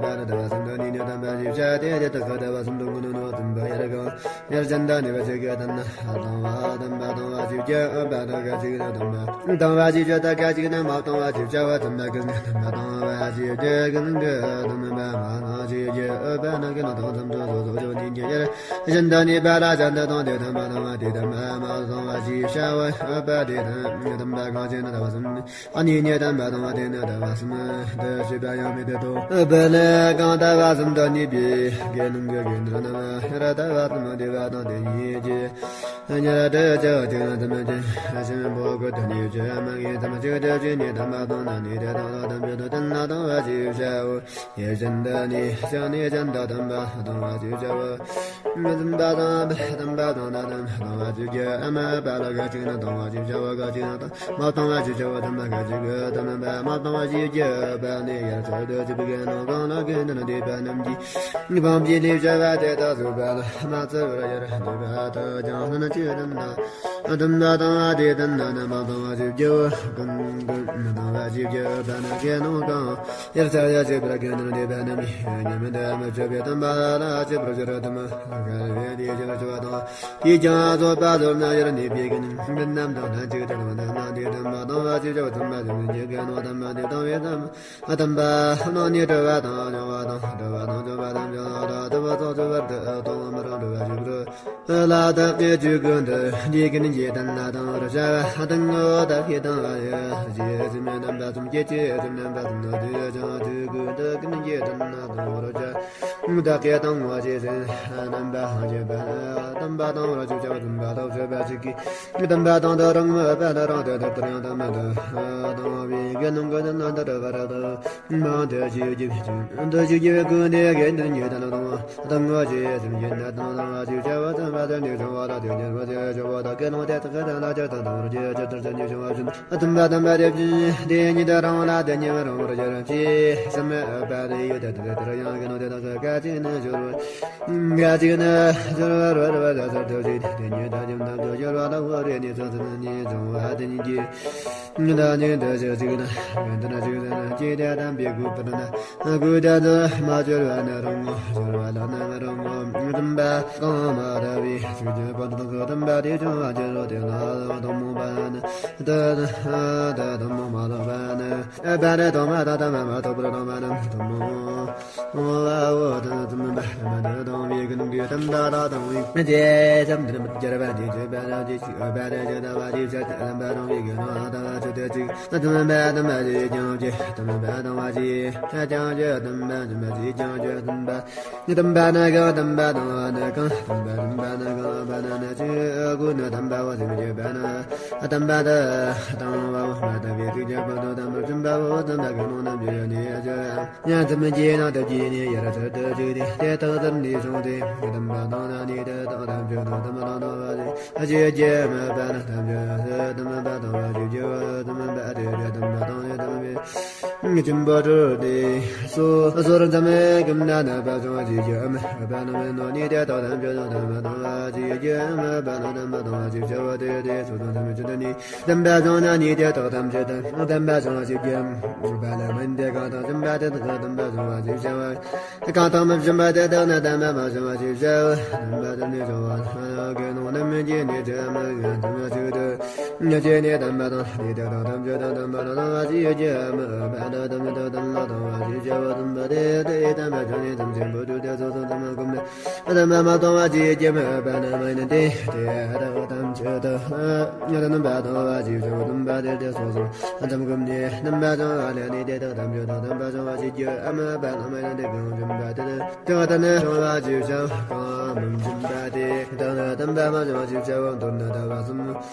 པ་ལ་ཟླ་བ་གསུམ་དུ་ནི་ནི་དམ་པ་ཞིག་བཤད་དེ་དེ་དག་གི་ཟླ་བ་གསུམ་དུ་ཀུན་ནོ་དམ་པ་ཡར་གང་ཡར་ཅན་དང་ནི་བ་ཞིག་གི་དམ་ལ་དང་བ་དམ་པ་དང་བ་ཞིག་བཤད་པ་དག་ག་ཞིག་ན་དམ་པ་དང་བ་ཞིག་བཤད་དག་ག་ཞིག་ན་མ་དང་བ་ཞིག་བཤད་པ་དམ་པ་ཀུན་ནི་དམ་པ་དང་བ་ཞིག་བཤད་ཀུན་གི་དམ་པ་མ་ཞིག་བཤད་པ་ན་ཀུན་ནི་དང་དམ་དུ་སོ་སོ་ཞོ་ནི་ཀྱི་ཡར། གཞན་དུ་ནི་པ་ལ་གཞན་དུ་དང་དེ་དམ་པ་དང་བ་དེ་དམ་པ་མ་གཏོང་བ་ཞེས་བྱ་བ་པ་དེ་དང་དམ་པ་གང་ཞིག་ན་ཟླ་བ་གསུམ། ཨ་ནི་ཉིད་དམ་པ་དང་བ་དེ་ནི་ཟླ་བ་གསུམ་དུ་བྱེད་པ་ཡང་མི་དེ་དོ། པ་ལ་གང་ཟླ་བ་གསུམ་དུ་གནས་པའི་དགེ་སློང་གི་དགེ་འདུན་རྣམས་ཡར་ཟླ་བ་གསུམ་དེ་བ་དང་དེ་ཉིད་ཀྱི་ཉེར་དུ་ཅི་ཅི་དམ་ཅི་ཤིན་པོ་ཀུ་ཏུ་ནི་ཅི་མ་གི་དམ་ཅི་དེ་ཅི་ནི་དམ་པ་དང་ན་ནི་དེ་དང་ལ་དམ་ཅི་དུ་དན་ལ་དང་བ་ཞེས་བྱའོ། ཡེ་ཤིན་ཏུ་ནི་ཤིང་ནི་ཤིན་ཏུ་དམ་པ་དང་བ་ཅི་བྱ་བ། མི་དམ་པ་དང་དམ་པ་དང་ན་དམ་དང་བ་ཅི་བྱ་ཨ་མ་པ་ལ་ག་ཅི་ན་དང་བ་ཅི་བྱ་བ་ག་ཅི་ན་དང་མ་དང་བ་ཅི་བྱ་བ་དམ་པ་ག་ཅི་གི་དམ་པ་མ་དང་བ་ཅི་བྱ་བ་ནི་ཡར་ཚུལ་དུ་ཅི་བི་ག་ནོ་གང་ལ་གི་ན་དེ་པ་རྣམས་ཀྱི་བང་པི་ལི་བྱ་བ་དེ་དག་སུ་པ་ལ་མ་ཚུལ་བར་ཡར་དེ་པ་དག་ཀྱང་ན་ཅི་དམ་ན། དམ་པ་དང་བ་དེ་དང་ན་ན་མ་དང་བ་ཅི་བྱ་བ་གང་གང་མ་དང་བ་ཅི་བྱ་བ་ན་གི་ནོ་གང་། ཡར་ཚར་ཡ་ཆེ་བར་གན་དང་ལེ་བ་ན་མི་ཉམས་དང་མ་ཆོད་པའི་དམ་པ་ལ་ཆེ་བར་ཆེ་བར་དམ་ག་རེ་དེ་ཆེ་བར་ཆེ་བ་དང་། དེ་ཀྱང་རྫོགས་པ་ཟོར་ན་ཡར་གནས་པའི་གི་ནི་འདི་རྣམས་དང་ལྷན་ཅིག་ཏུ་ལ་ན་དེ་དམ་པ་དང་བ་ཆེ་བ་དམ་པ་དེ་མི་འཇིག་གི་ནོ་དམ་པ་དེ་དང་བའི་དམ་དམ་པ་ནང་ནས་གྲོལ་བ་དང་སྦྱོང་བ་དང་གྲོལ་བ་དང་སྦྱོང་བ་དང་སྦྱོང་བ་དང་དམ་པ་ཚོགས་ཆེ་བར་དུ་གཏོང་བ་མི་རུང་གྲོལ་བ་ཞིག་རུ། ལ་དག་གི་ཆོས་ཀུན་ཏུ་འདི་ཀུན་གྱི་དོན་ལ་དང་རུ་བྱ་བ་དང་ངོ་བོ་དག་གི་དང་བ་ཡི་རྗེ་བཙུན་མོའི་རྣམ་པ་གསུམ་སྐྱེ་མཆེད་གསུམ་རྣམ་པ་གསུམ་དུ་དུ་ཡོད་ཀྱང་ཆོས་ཀུན་ཏུ་ཀུན་གྱི་དོན་ལ་དང་རུ་བྱ་བ་དག་གི་དང་བ་ཞེས་ཟེར་རྣམ་པ་ཧང་སྐྱེས་པ་དམ་པ་དང་རུ་ཆུ་བྱ་བ་དམ་པ་ཐོབ་ཆོད་པ་ཞིག་གིས་དམ་པ་དང་དུ་རང་མོས་པ་ལ་རང་དུ་དུ་ལྟར་ཡང་དམ་དུ་དང་བའི་དགེ་སློང་གི་དོན་ལ་དུ་རུ་བ་ར་དུ། མང་དུ་ཞིག་རྒྱུ་བའི་ཆོས་འདི་ཞིག་རྒྱུ་བའི་ཀུན་ནས་དགེ་འདུན་གྱི་དོན་ལ་དང་བ་དང་ངོ་ཞེས་སེམས་ཀྱི་ནད་དང་དང་བ་ཞིག་བྱ་བ་དམ་པ་དོན་གྱི་བྱུང་བ་ལ་དོན་གཉེར་བ་དེ་ཆོག་པ་དག་གི་ལོང་དེ་དག་གི་དོན་ལ་ཇི་ལྟར་དང་བར་ཇི་ཇི་ལྟར་དོན་གྱི་བྱུང་བ་བཞིན་དམ་པ་དམ་པ་དེ་བཞིན་དེ་ཉིད་དུ་རང་ལ་དེ་ཉིད་མ་རུང་བར་འགྱུར་ཅེས་སེམས་པ་དེ་ཡོད་དེ་དེ་ལྟར་ཡང་གི་ལོང་དེ་དག་གི་སྐད་ཅིག་ནི་འབྱོར་བ་སྐད་ཅིག་ནི་འབྱོར་བ་རོལ་བ་ལ་སར་དུ་ཞིག་དེ་ཉིད་དུ་ཇི་ལྟར་དུ་འབྱོར་བ་ལ་བོར་རེ་ནི་ཚོགས་ཚུལ་ནི་བྱུང་བ་དེ་ཉིད་ཀྱི། ད་ནི་འདི་ཞིག་ཅིག་ན་འདི་ན་ཅིག་ཟེར་ན་ཅི་སྟེ་དམ་པའི་སྐུ་པར་ན་སྐུ་དེ་ཚུ་མ་བྱོར་བ་ནི་རུང་ངོ་། བྱོར་བ་ལ་ནི་མི་རུང་ངོ་། དམ་པ་གང་མ་ར་བའི་ཚིག་གི་བར་དུ་དམ་པ་དེ་བྱུང་བ་ཅི་རུང་དེ་ན་དམ་མོ་པ་ནི་དེ་ན་དེ་དམ་མོ་མ་ལོག་པ་ནི་པ་རེ་དོ་མ་ད་དམ་པ་མ་ཐོབ་པར་དམ་པ་ནི་དམ་མོ། ཨོ་ཨ་ཨོ་ཏ་ཏ་མ་པ་མ་ཏ་དང་བའི་གི་ནང་གི་ཏམ་ཏ་ཏ་དང་བའི་མི་ཏེ་ཏམ་ཏ་མ་ཏ་ཇ་ར་བ་ཏི་ཇ་བ་ར་ཏི་ཅི་ཨ་བ་ར་ཇ་ཏ་བ་ཏི་ཇ་ཏ་ཏམ་པ་དང་བའི་གི་ནང་ཏ་བ་ཆུ་ཏ་ཅི་ཏ་ཏམ་པ་ཏམ་པ་ཅི་ཀྱང་ཅི་ཏམ་པ་དང་བ་ཅི་ཏ་ཀྱང་ཅི་ཏམ་པ་ཏམ་པ་ཅི་ཀྱང་ཅི་ཏམ་པ་ཏམ་པ་ན་གང་ཏམ་པ་དང་བ་ན་གང་ཏམ་པ་ཏམ་པ་ན་གང་བ་ན་ན་ཅི་ཨ་གུ་ན་ཏམ་པ་བ་ཟི་མི་ཅི་བ་ན་ཏམ་པ་ཏ་ཏང་བ་བ་མ་ཏ་བའི་ཅི་ཀྱང་བ་ཏོ་ཏམ་པ་ཏམ་པ་བ་ཏམ་པ་གི་ནང་ན་ཅི་ཡ་ནི་ཡ་ཅི། ཡང་ཙམ་གྱི་ནང་དུ་བགྱིས་ནས་ཡར་ཚུལ་དུ་བཅུག་སྟེ་དེ་དག་ཙམ་ནས་བྱུང་སྟེ་དམ་པ་དང་ན་ནི་དེ་དག་ཐམས་ཅད་དང་དམ་ལ་ནོར་བ་ཞིག་ཨ་ཅེ་ཀྱེ་མ་པ་ན་ཐམས་ཅད་དམ་པ་དང་བ་ཞིག་ཀྱེ་བ་དམ་པ་དེ་དེ་དམ་པ་དང་ནི་དམ་པའི་ཆེན་པོ་གྲོལ་ཏེ་སོ་སོར་འཛམ་གྱི་གུམ་ན་ན་པ་བྱུང་བ་ཞིག་ཀྱེ་མ་པ་ན་མེ་ནོ་ནི་དེ་དག་ཐམས་ཅད་དང་དམ་པ་དང་བ་ཞིག་ཀྱེ་མ་པ་ན་དམ་པ་དང་བ་ཞིག་བྱ་བ་དེ་དེ་སོ་སོ་ཐམས་ཅད་དུ་ནི། དམ་པ་བྱུང་ན་ནི་དེ་དག་ཐམས་ཅད་དུ་དམ་པ་བྱུང་བ་ཞིག་ཀྱེ། བ་ལ་མིན་ཏེ་གང་དག་དམ་པ་དེ་དག་དམ་པ་བྱུང་བ་ཞིག་བྱ་བ། གང་དག་མི་བྱུང་བ་དེ་དག་ནི་དམ་པ་མ་བྱུང་བ་ཞིག་བྱ་བ། དམ་པ་དེ་ནི་བྱུང་བ་ལ་དགེ་སློང་རྣམས་མིན་གྱི་ནི་ཅི་མ་ངན་དམ་པ་ཞིག་ཏུ། ཉ་ཅེ་ནས་དམ་པ་དང་ནི་དེ་དག་ཐམས་ཅད་དང་དམ་པ་ལ་དང་བ་ཞིག་ཡོད་ཀྱི་མི་འོས་པ་ན་དམ་ཉིད་དུ་དམ་ལ་དང་བ་ཞིག་བྱ་བ་དམ་པ་དེ་དེ་ཡི་དམ་པ་ཅན་ནི་དམ་ཅན་པོ་ཏུ་དེ་སོ་སོ་དམ་ལ་གུམ་ནས་དམ་པ་མ་དང་བ་ཞིག་ཡོད་ཀྱི་མི་འོས་པ་ན་མ་ཡིན་ཏེ་དེ་དག་ཐམས་ཅད་དང་དམ་པ་དང་བ་ཞིག་བྱ་བ་དམ་པ་དེ་དེ་སོ་སོ་དམ་གུམ་ནས་དམ་པ་ཅན་ལ་ནི་དེ་དག་ཐམས་ཅད་དང་དམ་པ་ཅན་བ་ཞིག་ཡོད་མི་འོས་པ་ན་མ་ཡིན་ཏེ་གང་འབྱུང་བ་དེ་དེ་དག་ཐ་ན་བྱུང་བ་ཞིག་བྱ་བ་གང་མི་འབྱུང་བ་དེ་དག་ན་དམ་པ་མ་བྱུང་བ་ཞིག་བྱ་བ་མདོར་ན་ལྟ་བ་གསུམ།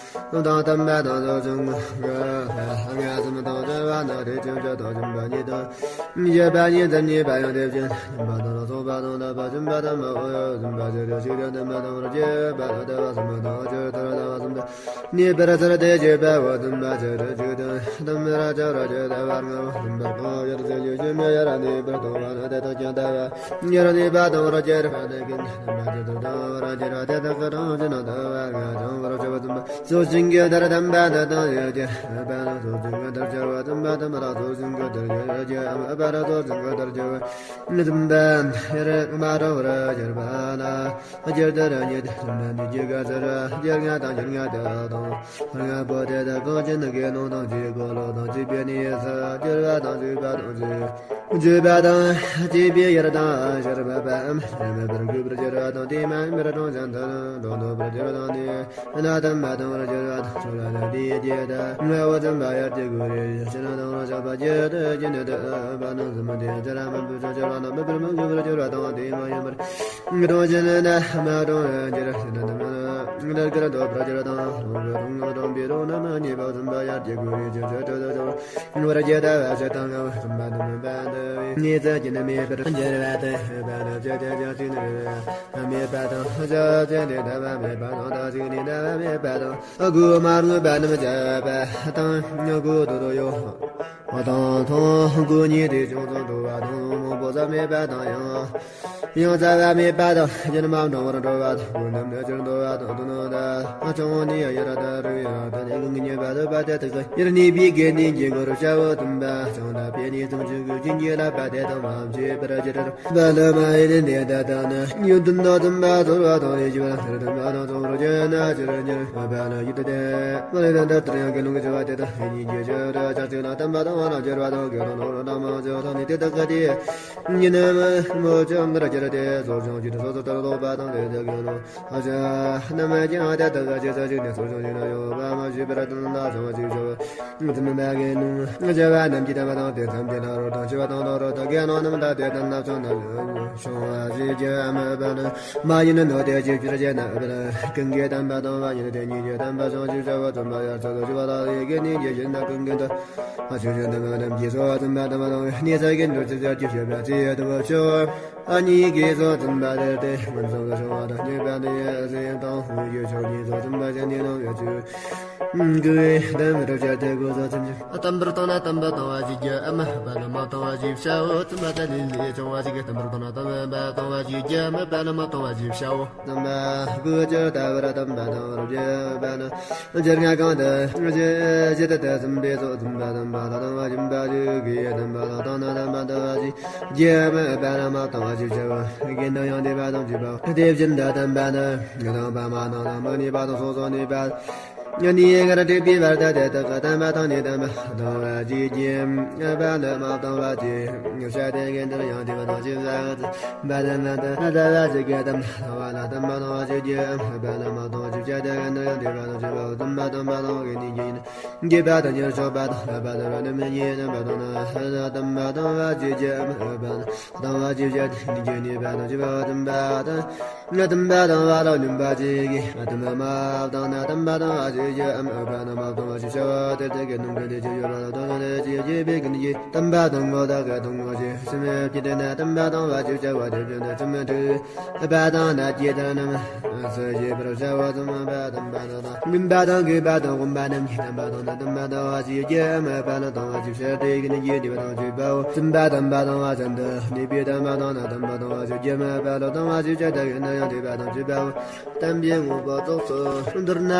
དང་དམ་པ་དང་ཚོགས་ཆུང་གི་ལྔ་གསུམ་དང་བཅས་པ་ནང་རེ་ཆུང་ཆ་དང་སྦྱིན་པ་ཉིད་དང་། བཞི་པ་ཉིད་ཙམ་ཉེས་པ་ཡང་དེ་བཞིན་སྦྱིན་པ་དང་ཚོགས་པ་དང་དག་པ་སྦྱིན་པ་དང་མ་འོས་སྦྱིན་པ་ཆེ་རུ་ཞིག་ཀྱང་དམ་པ་དང་རུ་སྐྱེས་པ་དང་ལྟ་བ་གསུམ་དང་ཆོས་ཐར་ལྟ་བ་གསུམ་དང་ཉེས་པར་ཚར་ཏེ་བྱེད་པ་བོ་སྦྱིན་པ་ཆེ་རུ་ཞིག་དང་དམ་ར་ཆ་ར་ཆེ་ལྟ་བ་ལྔ་བོ་སྦྱིན་པ་གང་ཡོད་ཚེ་ཞིག་ཞིག་མེད་ཡ་ར་ནི་པར་དང་བ་ན་དེ་དག་ཀྱང་ལྟ་བ་ཉེ་ར་ནི་པ་དང་རུ་སྐྱེས་པ་དེ་ཀུན་དམ་པ་ཆེ་དང་དང་ར་ཆེ་ར་དེ་དག་གི་དང་ཞིག་ན་ལྟ་བ་ལྔ་ཆང་བར་ཆོས་སྦྱིན་པ། སོ་ཞིང་གི་དར་དམ་པ་དར་དང་ཡོད་ཀྱི་མེད་པ་ལ། སོ་ཞིང་གི་དར་ཆེ་བ་དམ་པ་དམ་ར། སོ་ཞིང་གི་དར་ཡོད་ཀྱི་མེད་པ་ལ། སོ་ཞིང་གི་དར་ཆེ་བ་དམ་པ་ཡར་མ་འགྲོ་བར་གྱུར་པ་ལ། སྤྱིར་དར་ཉིད་དམ་པ་འདི་ཀྱི་ག་ཚར་སྤྱིར་ལྔ་དང་སྤྱིར་ལྔ་དེ་དང་། ལྔ་པོ་དེ་དག་གང་ཅི་ནི་དགེ་སློང་དང་གཅིག་གོ་ལོག་དང་གཅིག་པའི་གནས་སུ་གྱུར་པ་དང་གཅིག་པ་དང་གཅིག་གཅིག་པ་དང་གཅིག་པའི་ཡར་དང་ཕྱིར་འབབ་པའམ་མེད་པར་གྱུར་པར་གྱུར་པ་དང་དེ་མ་ཡིན་པར་གྲོང་ཁྱེར་དུ་འགྲོ་འདོད་པར་གྱུར་པ་དང་དེ། ན་དམ་པ་དང་བར་གྱུར་པ་དང་ཚུར་ལ་དེའི་རྗེས་དང་ངའོ་དམ་པ་ཡར་གྱི་གུ་རེ་ཕྱི་ན་དང་རང་ཆགས་པ་བརྒྱད་དུ་སྐྱེ་ནས་དུ་པ་ན་གཟུ་མ་དེ་ཅི་ར་མ་བུ་ཆོ་ཆོ་བ་ན་མི་བུར་མི་གུ་བུར་གྱུར་པ་དང་དེ་མ་ཡིན་པར་གྲོང་ཁྱེར་ན་མ་གྲོང་ར་འགྱུར་ཕྱི་ན་དམ་པ་ན་ལར་གར་འདོད་པར་གྱུར་དང་ལོང་གི་རོང་ང་གྲོང་པའི་རོང་ན་མ་ཉེས་པ་དམ་པ་ཡར་གྱི་གུ་རེ་ཆོ་ཆོ་ཆོ་ཆོ་བར་གྱི་ད་བ་ཆ་དང་ང་བ་དམ་པ་དམ་པ་འདི་ངེས་ཚ་གྱི་ན་མེད་པར་འགྱུར་བ་དེ་བ་ན་ཆ་ཆ་ཆ་ཅི་ན་རེ་བ། མེད་པ་དང་། ཕྱག་ཆེན་ཏེ་ལྟ་བ་མེད་པ་དང་། ད་ཅིག་ནི་ལྟ་བ་མེད་པ་དང་། སྒོ་མ་ལྔ་པ་རྣམས་བཅད་པ་དང་། སྒོ་དུ་དུ་ཡོད་པ་དང་། མཐོང་སྒོ་གཉིས་ཏེ་བྱུང་ཙམ་འགྲོ་བ་དང་། མང་པོ་ཟ་མེད་པ་དང་། ཡང་ཡང་ཟ་བ་མེད་པ་དང་། ཡུན་མ་འབྲང་བར་འགྲོ་བ་དང་། སྒོ་རྣམས་ནས་ཅིར་འདོར་བ་དང་། དུ་ནང་ད་ཆུང་ནི་ཡང་ཡར་ད་རུ་ཡར་ད་ནི་ཀུན་གྱི་ཉེས་པ་དུ་པ་དེ་དག་ཡར་གནས་པའི་དགེ་འདུན་གྱི་སྒོ་རུ་བྱ་བ་དུམ་པ་ཅང་ད་པའི་ནི་ཙམ་ཅིག་གུ་ཅིག་གི་ལ་པ་དེ་དང་མ་བྱེད་པར་ཅི་ར། བ་ལ་མ་ཡིན་ཏེ་ད་ད་ན་ཡུན་དུ་ན་དུམ་པ་ཚོར་བ་དང་ལས་ཀྱི་བ་ལ་དུམ་པ་དང་ཚོར་བ་ཅན་ན་ཅི་ར་ཉེར་བ་ལ་ཡུད་དེ་མ་ལས་ན་ད་ལྟར་ཡང་དགེ་སློང་གི་བྱ་བ་དེ་དག་ཡིན་གྱི་ཆ་ར་ཆ་ཅིག་ན་དམ་པ་དང་བ་ལ་སྦྱར་བ་དང་དགེ་སློང་ནོར་དང་མ་ཅོ་དང་ནི་དེ་དག་ག་དེ་ཉིན་མོ་ཅང་གར་སྦྱར་ཏེ་སོ་ཅང་ཅི་དུ་སོ་སོ་ལྟར་ལོག་པ་དང་དེ་དག་དགེ་སློང་ཨ་ཅག་རྣམས་ཀྱང་དེ་དག་ག་ཅི་ས་ཅིག་ནས་སོ་ཅང་ཅི་ན་ཡོད་པ་མ་ཞུས་པར་དང་ལ་ཅང་ཅི་ཅོ། ཙམ་པ་གི་ནང་བྱ་བ་རྣམས་ཀྱི་དམ་པ་དང་དེ་ཙམ་གྱི་ལ་རོ་དང་ཆེ་བ་དང་ལོ་རོ་དང་གི་ནང་རྣམས་ལ་དེ་དང་ལ་ཆུང་ན་ཆུང་བ་ཞིག་གི་ཨ་མ་པ་ལ་མ་ཡིན་ནོ་དེ་ཅིག་ཅིར་བྱེད་ན་པ་ལ་ཀུན་གྱི་དམ་པ་དང་བ་ཡིན་དེ་ཉིད་ཀྱི་དམ་པ་ཆུང་ཞིག་བྱ་བ་ཙམ་པ་ཡར་ཚ་དོ་ཞི་བ་ལ་ཡི་གེ་ནི་ཀྱི་ཡིན་ན་ཀུན་གྱི་དམ་པ་ཆུང་ཞིག་དམ་པ་རྣམས་ཀྱི་སོ་ཙམ་པ་དམ་པ་དང་ནི་ས་གི་འདུ་ཅི་ཟེར་གྱི་བྱེད་པ་ཅི་ཡོད་དུ་བ་ཆོ། ཨ་ནི་གི་སོ་ཙམ་པ་དེ་དེ་མན་ཙམ་དུ་བྱུང་བ་དང་ཉེས་པ་དེ་ཡ་ཟེར་དང་ཧུ་ཡོད་ཆོག་ནི་སོ་ཙམ་པ་ཅན་དེ་རྣམས་ཡོད་ཆོག་གུའི་དམ་རབ་བྱ་སྟེ་གོ་ས་ཚིམ་ཅིང་། དམ་པར་བཏང་ན་དམ་པ་བཏང་བ་ཞིག་རྒྱུ་ཨ་མ་པ་ལ་མ་བཏང་བ་ཞིག་བྱའོ། དམ་པ་ལ་ལས་ལས་བྱུང་བ་ཞིག་དམ་པར་བཏང་ན་དམ་པ་བཏང་བ་ཞིག་རྒྱུ་ཨ་མ་པ་ལ་མ་བཏང་བ་ཞིག་བྱའོ། དམ་པ་གུ་ཅི་ལྟ་བར་དམ་པ་བཏང་བར་བརྗོད་པ་ནི། སྦྱར་ལྔ་གང་དུ་ཇི་ལྟ་སྟེ་གསུམ་པའི་ཚོགས་དམ་པ་དམ་པ་ལ་བཏང་བ་སྦྱིན་པ་ཞིག་གིས་དམ་པ་ལ་བཏང་ན་དམ་པ་བཏང་བ་ཞིག་རྒྱུ་ཨ་མ་པ་ལ་མ་བཏང་བ་ཞིག་བྱའོ། དགེ་འདུན་ཡང་དེ་པ་དང་བཅས་པ་དེ་བཞིན་དུ་དམ་པ་ནི་དང་པ་མ་ནང་ན་མ་ནི་པ་དང་སོ་སོ་ནི་པ། ནི་ཡེ་གར་སྒྲིག་པའི་བར་དུ་དེ་དག་གི་དམ་པ་དང་ནི་དམ་པ་དང་བ་ཅིག་རྒྱུ་པ་ལ་མ་བཏང་བ་ཅིག་བྱ་སྟེ་དགེ་འདུན་ཡང་དེ་པ་དང་བཅས་པ་དམ་པ་དང་ན་དམ་པ་དང་བ་ཅིག་གི་དམ་པ་དང་བ་ལ་དམ་པ་དང་བ་ཅིག་རྒྱུ་པ་ལ་མ་བཏང་བ་ཅིག་བྱ་སྟེ་དགེ་འདུན་ཡང་དེ་པ་དང་བཅས་པ་དམ་པ་དམ་པ་དང་གི་ནི་རྒྱུ་ཡིན། དགེ་བ་དང་རྒྱུར་ཕྱོགས་པ་དང་བསླབ་པ་དང་རབ་རྣམས་ཉིད་དམ་པ་དང་ན་དམ་པ་དང་བ་ཅིག་རྒྱུ་པ་དང་བ་ཅིག་བྱ་སྟེ་དགེ་འདུན་ཡང་དེ་པ་དང་བཅས་པ་དམ་པ་དང་། དམ་པ་དང་བ་ལ་སྙོམས་པ་ཅིག་གིས་དམ་པ་མ་བཏང་ན་དམ་པ་དང་བ་ཅིག་རྒྱུ་ཨ་མ་པ་ན་མ་བཏང་བ་ཞིག་བྱ་བ་དེར་དེ་དགེ་འདུན་གྱི་དེ་ཅི་ཡོད་པ་ལ་དོན་དེ་ཅི་ཡོད་པའི་ཀུན་གྱི་དམ་པ་དང་ངོ་བདག་གི་དང་ངོ་ཞེས་སེམས་བསྐྱེད་དེ་ན་དམ་པ་དང་བ་ཅིག་བྱ་བ་དེ་བཞིན་དུ་སེམས་མི་འཁྲུགས་པ་དང་ན་སྐྱེ་ལྟར་རྣམས་སུ་ཞེས་པར་བྱ་བ་ཙམ་པ་དམ་པ་དང་སྨིན་པ་དང་གུས་པ་དང་སྒོམ་པ་རྣམས་ཀྱིས་དམ་པ་དང་ན་དམ་པ་དང་བ་ཅིག་རྒྱུ་ཨ་མ་པ་ལ་དང་བ་ཅིག་བྱ་སྟེ་ཀུན་གྱི་དེ་པ་དང་བཅས་པའོ། སེམས་པ་དམ་པ་དང་བ་ཙམ་དུ་གནས་པའི་དམ་པ་དང་ན་དམ་པ་དང་བ་ཅིག་རྒྱུ་ཨ་མ་པ་ལ་དང་བ་ཅིག་བྱ་སྟེ་ཀུན་ ཡང་དེ་བ་དང་བཅས་པའོ། བརྟན་པའི་དངོས་པོ་རྫོགས་སོ། མདོར་ན་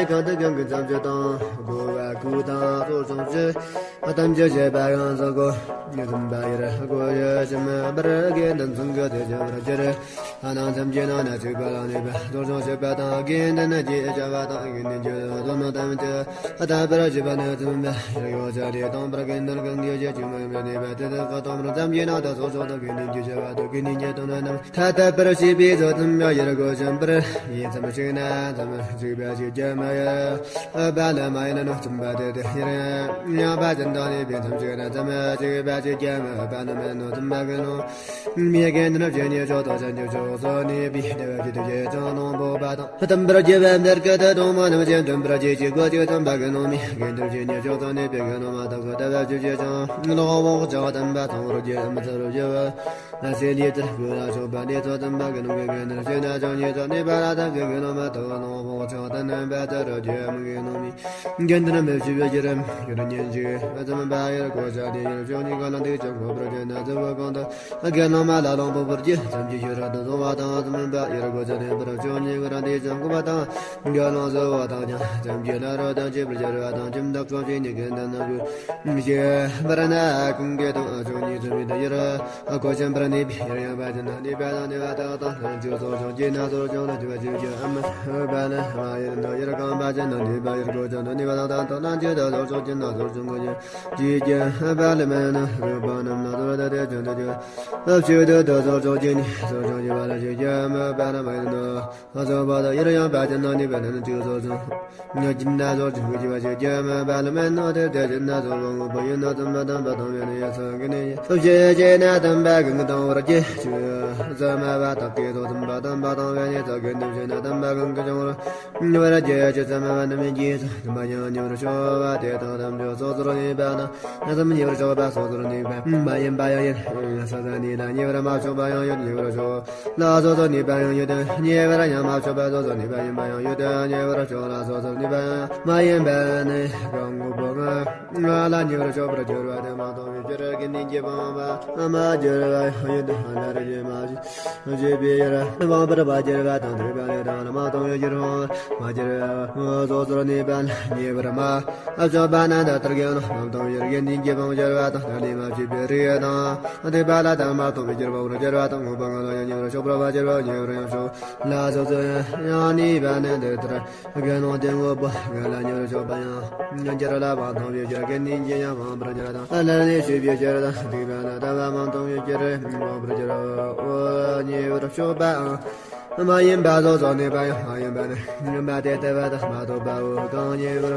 གང་དང་གང་གི་མཚམས་སྤྱོད་དང་། རྒོལ་བ་ཀུན་དང་ཚོགས་བྱུང་ཕྱིར། ཐམས་ཅད་བྱེད་པ་ཡང་དག་གོ། ཉོན་མོངས་པ་ཡི་རིགས་གོ་ཡི་ཞིང་། པར་དགེ་འདུན་ཚང་གི་དེ་བྱ་བར་གྱུར། ཨ་ནང་ཚིམ་གྱི་ནང་ན་ཚིག་པ་ལ་ནུས་པ་རྫོགས་བྱང་ཆུབ་པ་དང་། དགེ་འདུན་གྱི་བྱ་བ་དང་། དགེ་འདུན་གྱི་སྡོམ་པ་ཐམས་ཅད་དག་པར་བྱེད་པ་ནི་ཚིམ་པའི་ཡོ་བྱད་དེ་དང་པོར་དགེ་འདུན་གང་གིས་བྱེད་ཅིང་མ་ཡིན་པའི་ནུས་པ་དེ་དག་གི་སྡོམ་པར་ཚིམ་གྱི་ནང་དུ་ཚོགས་བྱུང་དང་། དགེ་འདུན་གྱི་བྱ་བ་དང་དགེ་འདུན་གྱི་སྡོམ་པ་རྣམས་ཐ་དད་པར་བྱེད་པའི་ཚུལ་ཚིམ་པའི་ཡུལ་གོ་ཆེན་པོར་ཡིད་ཚིམ་ཞིག་ན་ཚིམ་ཞིག་པ་ཞིག་ཀྱང་མ་ཡིན། འོ་བ་ལ་མ་ཡིན་ནོ། ཚིམ་པ་དེ་དེ་ཡུལ་ཡང་པ་ཅན་དང་ནུས་པའི་ཚིམ་ཞིག་ན་ཚིམ་ཞིག་པ་ཞིག་ཀྱང་མ་འོ་བ་ལ་མ་ཡིན་ནོ། ཚིམ་པ་གི་ནོ། མི་དགེ་འདུན་བྱེད་ཉེས་ཕྱོགས་དང་བྱང་ཆུབ་ཕྱོགས་སུ་གནས་པའི་བདེ་བ་ཅི་སྟེ་ཡོད་ཅིང་ལོངས་སྤོབས་པ་དང་། བསྟན་པར་བགྱི་བའི་འདིར་སྐད་དུ་གཏོང་བ་རྣམས་ཀྱིས་མཐུན་པར་བྱེད་ཅིང་གོ་ཅིག་ཚིམ་པ་གི་ནོ། མི་དགེ་འདུན་བྱེད་ཉེས་ཕྱོགས་སུ་གནས་པའི་དགེ་སློང་མ་དག་གི་བདེ་བ་ཅི་བྱེད་ཅིང་ལོངས་སྤོབས་ཀྱང་བསྟན་པ་ཚང་བར་བགྱི། མི་ཚར་བར་བགྱི་བ་ལ་སེ་ལི་ཏི་གུ་ལ་ཕྱོགས་པ་ལས་ཚོགས་ཚིམ་པ་གི་ནོ། མི་དགེ་འདུན་བྱེད་ན་ཅང་ཉེས་སུ་གནས་པ་ལ་དག་གི་དགེ་སློང་མ་དག་ལོངས་སྤོབས་ཀྱང་བསྟན་པ་ཚར་བར་བགྱི། མི་དགེ་སློང་མི་བྱེད་པའི་ཕྱིར་ཕྱིར་ཉོན་ཅིག་ཚིམ་པ་ཡུལ་གོ་ཆ་དེ་ཡུལ་ཕྱོགས་གཉིས་ཀ་ལ་འདུག་ཅིང་གོ་བར་བྱེད་ན་ཚིམ་པ་གང་དུ། དགེ་སློང་མ་ལ་ལོངས་སྤོབས་པར་བགྱི། ཚིམ་གྱི་ཤུལ་རབ་ཏུ་བཟུང་བ་དང་། ཚིམ་པ་ཡུལ་གོ་ཆ་ལེན་པར་ཕྱོགས་གཉིས་ཀ་ར་འདུག་ཅིང་བཀུག་པ་དང་། དགེ་སློང་གསོལ་བ་དང་ཀྱང་ཚིམ་གྱི་ལྷ་རོ་དང་བཅས་པར་སྦྱར་བ་དང་། ཁྱིམ་བདག་ཚོགས་ཀྱི་ནི་དགེ་འདུན་རྣམས་ཀྱི་ཞེས་པར་ན་ཀུན་དགའ་དང་ཕྱོགས་གཉིས་ཚིམ་པའི་ཡུལ་གོ་ཆེན་པོར་གནས་པའི་ཡུལ་ཡང་པ་ཅན་དང་ནུས་པ་དང་ནུས་པ་དག་དང་ལྷན་ཅིག་ཚོགས་ཆུང་གཅིག་ན་ཚོགས་ཆུང་ལ་འཇུག་པ་ཅིག་གི་ཨམ་ཨོ་བ་ན་མ་ཡིན་ནོ། ཡུལ་གང་པ་ཅན་དང་ནུས་པ་ཡུལ་གོ་ཆེན་དང་ནུས་པ་དག་དང་ལྷན་ཅིག་ཏུ་ཚོགས་ཆུང་གཅིག་ན་ཚོགས་ཆུང་གི་ཡུལ། ཇི་སྐད་བ་ལ་མེད་ན་རུ་བ་རྣམས་ན་དོར་ད་དེ་ཅན་དུ་གྱུར། ཨ་ཕྱི་དུ་དུ་ཚོགས་ཆུང་གཅིག་ནི་ཚོགས་ཆུང་གཅིག་པ་ལ་ཇི་སྐད་མ་བ་ལ་མེད་ན་ཚོགས་པ་དང་ཡུལ་ཡང་པ་ཅན་ན་ནི་བ་ན་ནི་ཅིག་ཚོགས་ཆུང་ཉ་ཅིག་ན་ཚོགས་ཆུང་གི་ཇི་བ་ཇི་སྐད་མ་བ་ལ་མེད་ན་དེ་དེ་ཅན་ན་ཚོགས་པ་དངོས་པོ་ཡིན་ན་དམ་པ་དམ་པ་དང་བས་ན་ཡ་ཚང་གི་ནི་ཡ་ཚོགས་ཆུང་གཅིག་ན་དམ་པ་གང་གི་དང་བར་གྱི་ཆུ་ཚང་མ་བ་དག་གི་ཚོགས་དམ་པ་དམ་པ་དང་བས་ན་ཡ་ཚང་གི་འདུ་བྱེད་ན་དམ་པ་གང་གི་བྱུང་བར། ཉེ་བར་སྐྱེ་ཅི་ཙམ་པ་རྣམས་ཀྱིས་ཚོགས་པ་ཡང་ཉེ་བར་ཕྱོགས་པ་དེ་དག་ཐམས་ཅད་སོ་སོར་གནས་པ་དང་། ཡང་ཙམ་ཉེ་བར་ཕྱོགས་པ་སོ་སོར་གནས་པ་མ་ཡིན་པ་ཡང་ཡོད། སོ་སོར་གནས་ལ་ཉེ་བར་མ་ཕྱོགས་པ་ཡང་ཡོད། ཉེ་བར་ཕྱོགས་ལ་སོ་སོར་གནས་པ་ཡང་ཡོད། ཉེ་བར་ཡང་མ་ཕྱོགས་པ་སོ་སོར་གནས་པ་ཡིན་པ་ཡང་ཡོད། ཉེ་བར་ཕྱོགས་ལ་སོ་སོར་གནས་པ་ཡང་མ་ཡིན་པ་ནི་གང་དངོས་པོ་ལྔ་ལྔ་ལ་ཉེ་བར་ཕྱོགས་པར་གྱུར་པ་དེ་མ་མཐོང་བའི་ཕྱིར། དགེ་འདུན་གྱི་སྤངས་པ་མ་གྱུར་པ་ཡང་ཡོད། ལར་ཡོད་མ་བྱས་པའི་ཕྱིར། སྤངས་པར་མ་གྱུར་པ་དང་ཐེག་པ་ལས་དང་ལ་མ་མཐོང་བའི་ཕྱིར། སྤངས་པར་མ་གྱུར་པ་སོ་སོར་གནས་པ་ལ་ཉེ་བར་མ་ཕྱོགས་པ་ན་འདི་ལྟར་དགེ་སློང་མ་མཐོང་བའི་ཕྱིར། དགེ་འདུན་གྱི་སྤངས་གྱུར་པ་དང་ཐ་ལི་མ་བྱས་པའི་རིགས་དང་ཐེག་པ་ལ་དང་མ་མཐོང་བའི་ཕྱིར། སྤངས་པར་གྱུར་པ་དང་དངོས་པོ་ལྔ་ལ་ཡང་ཉེ་བར་ཕྱོགས་པར་མ་གྱུར་པ་ཉེ་བར་ཡང་ཕྱོགས་ལ་སོ་སོར་ཡང་གནས་པ་ནི་འདི་ལྟར། དགེ་སློང་དེ་དངོས་པོ་ལྔ་ལ་ཉེ་བར་ཕྱོགས་པ་ཡང་། ཉེ་བར་ཕྱོགས་པ་དང་མཐོང་བའི་ཕྱིར། དགེ་འདུན་གྱི་ཡང་སྤངས་པར་གྱུར་པ་དང་། ལར་གནས་བྱས་པའི་ཕྱིར་དང་ཐེག་པ་ལ་ལྟ་བ་མ་མཐོང་བའི་ཕྱིར་སྤངས་པར་གྱུར་པའོ། ཉེ་བར་ཕྱོགས་པའང་མ་ཡིན་པ་སོ་སོར་གནས་པ་ཡང་མ་ཡིན་པ་ནི་ཡིན་པ་དེ་ལྟ་བ་དང་མ་རྟོགས་པའོ། གང་ཉེ་བར་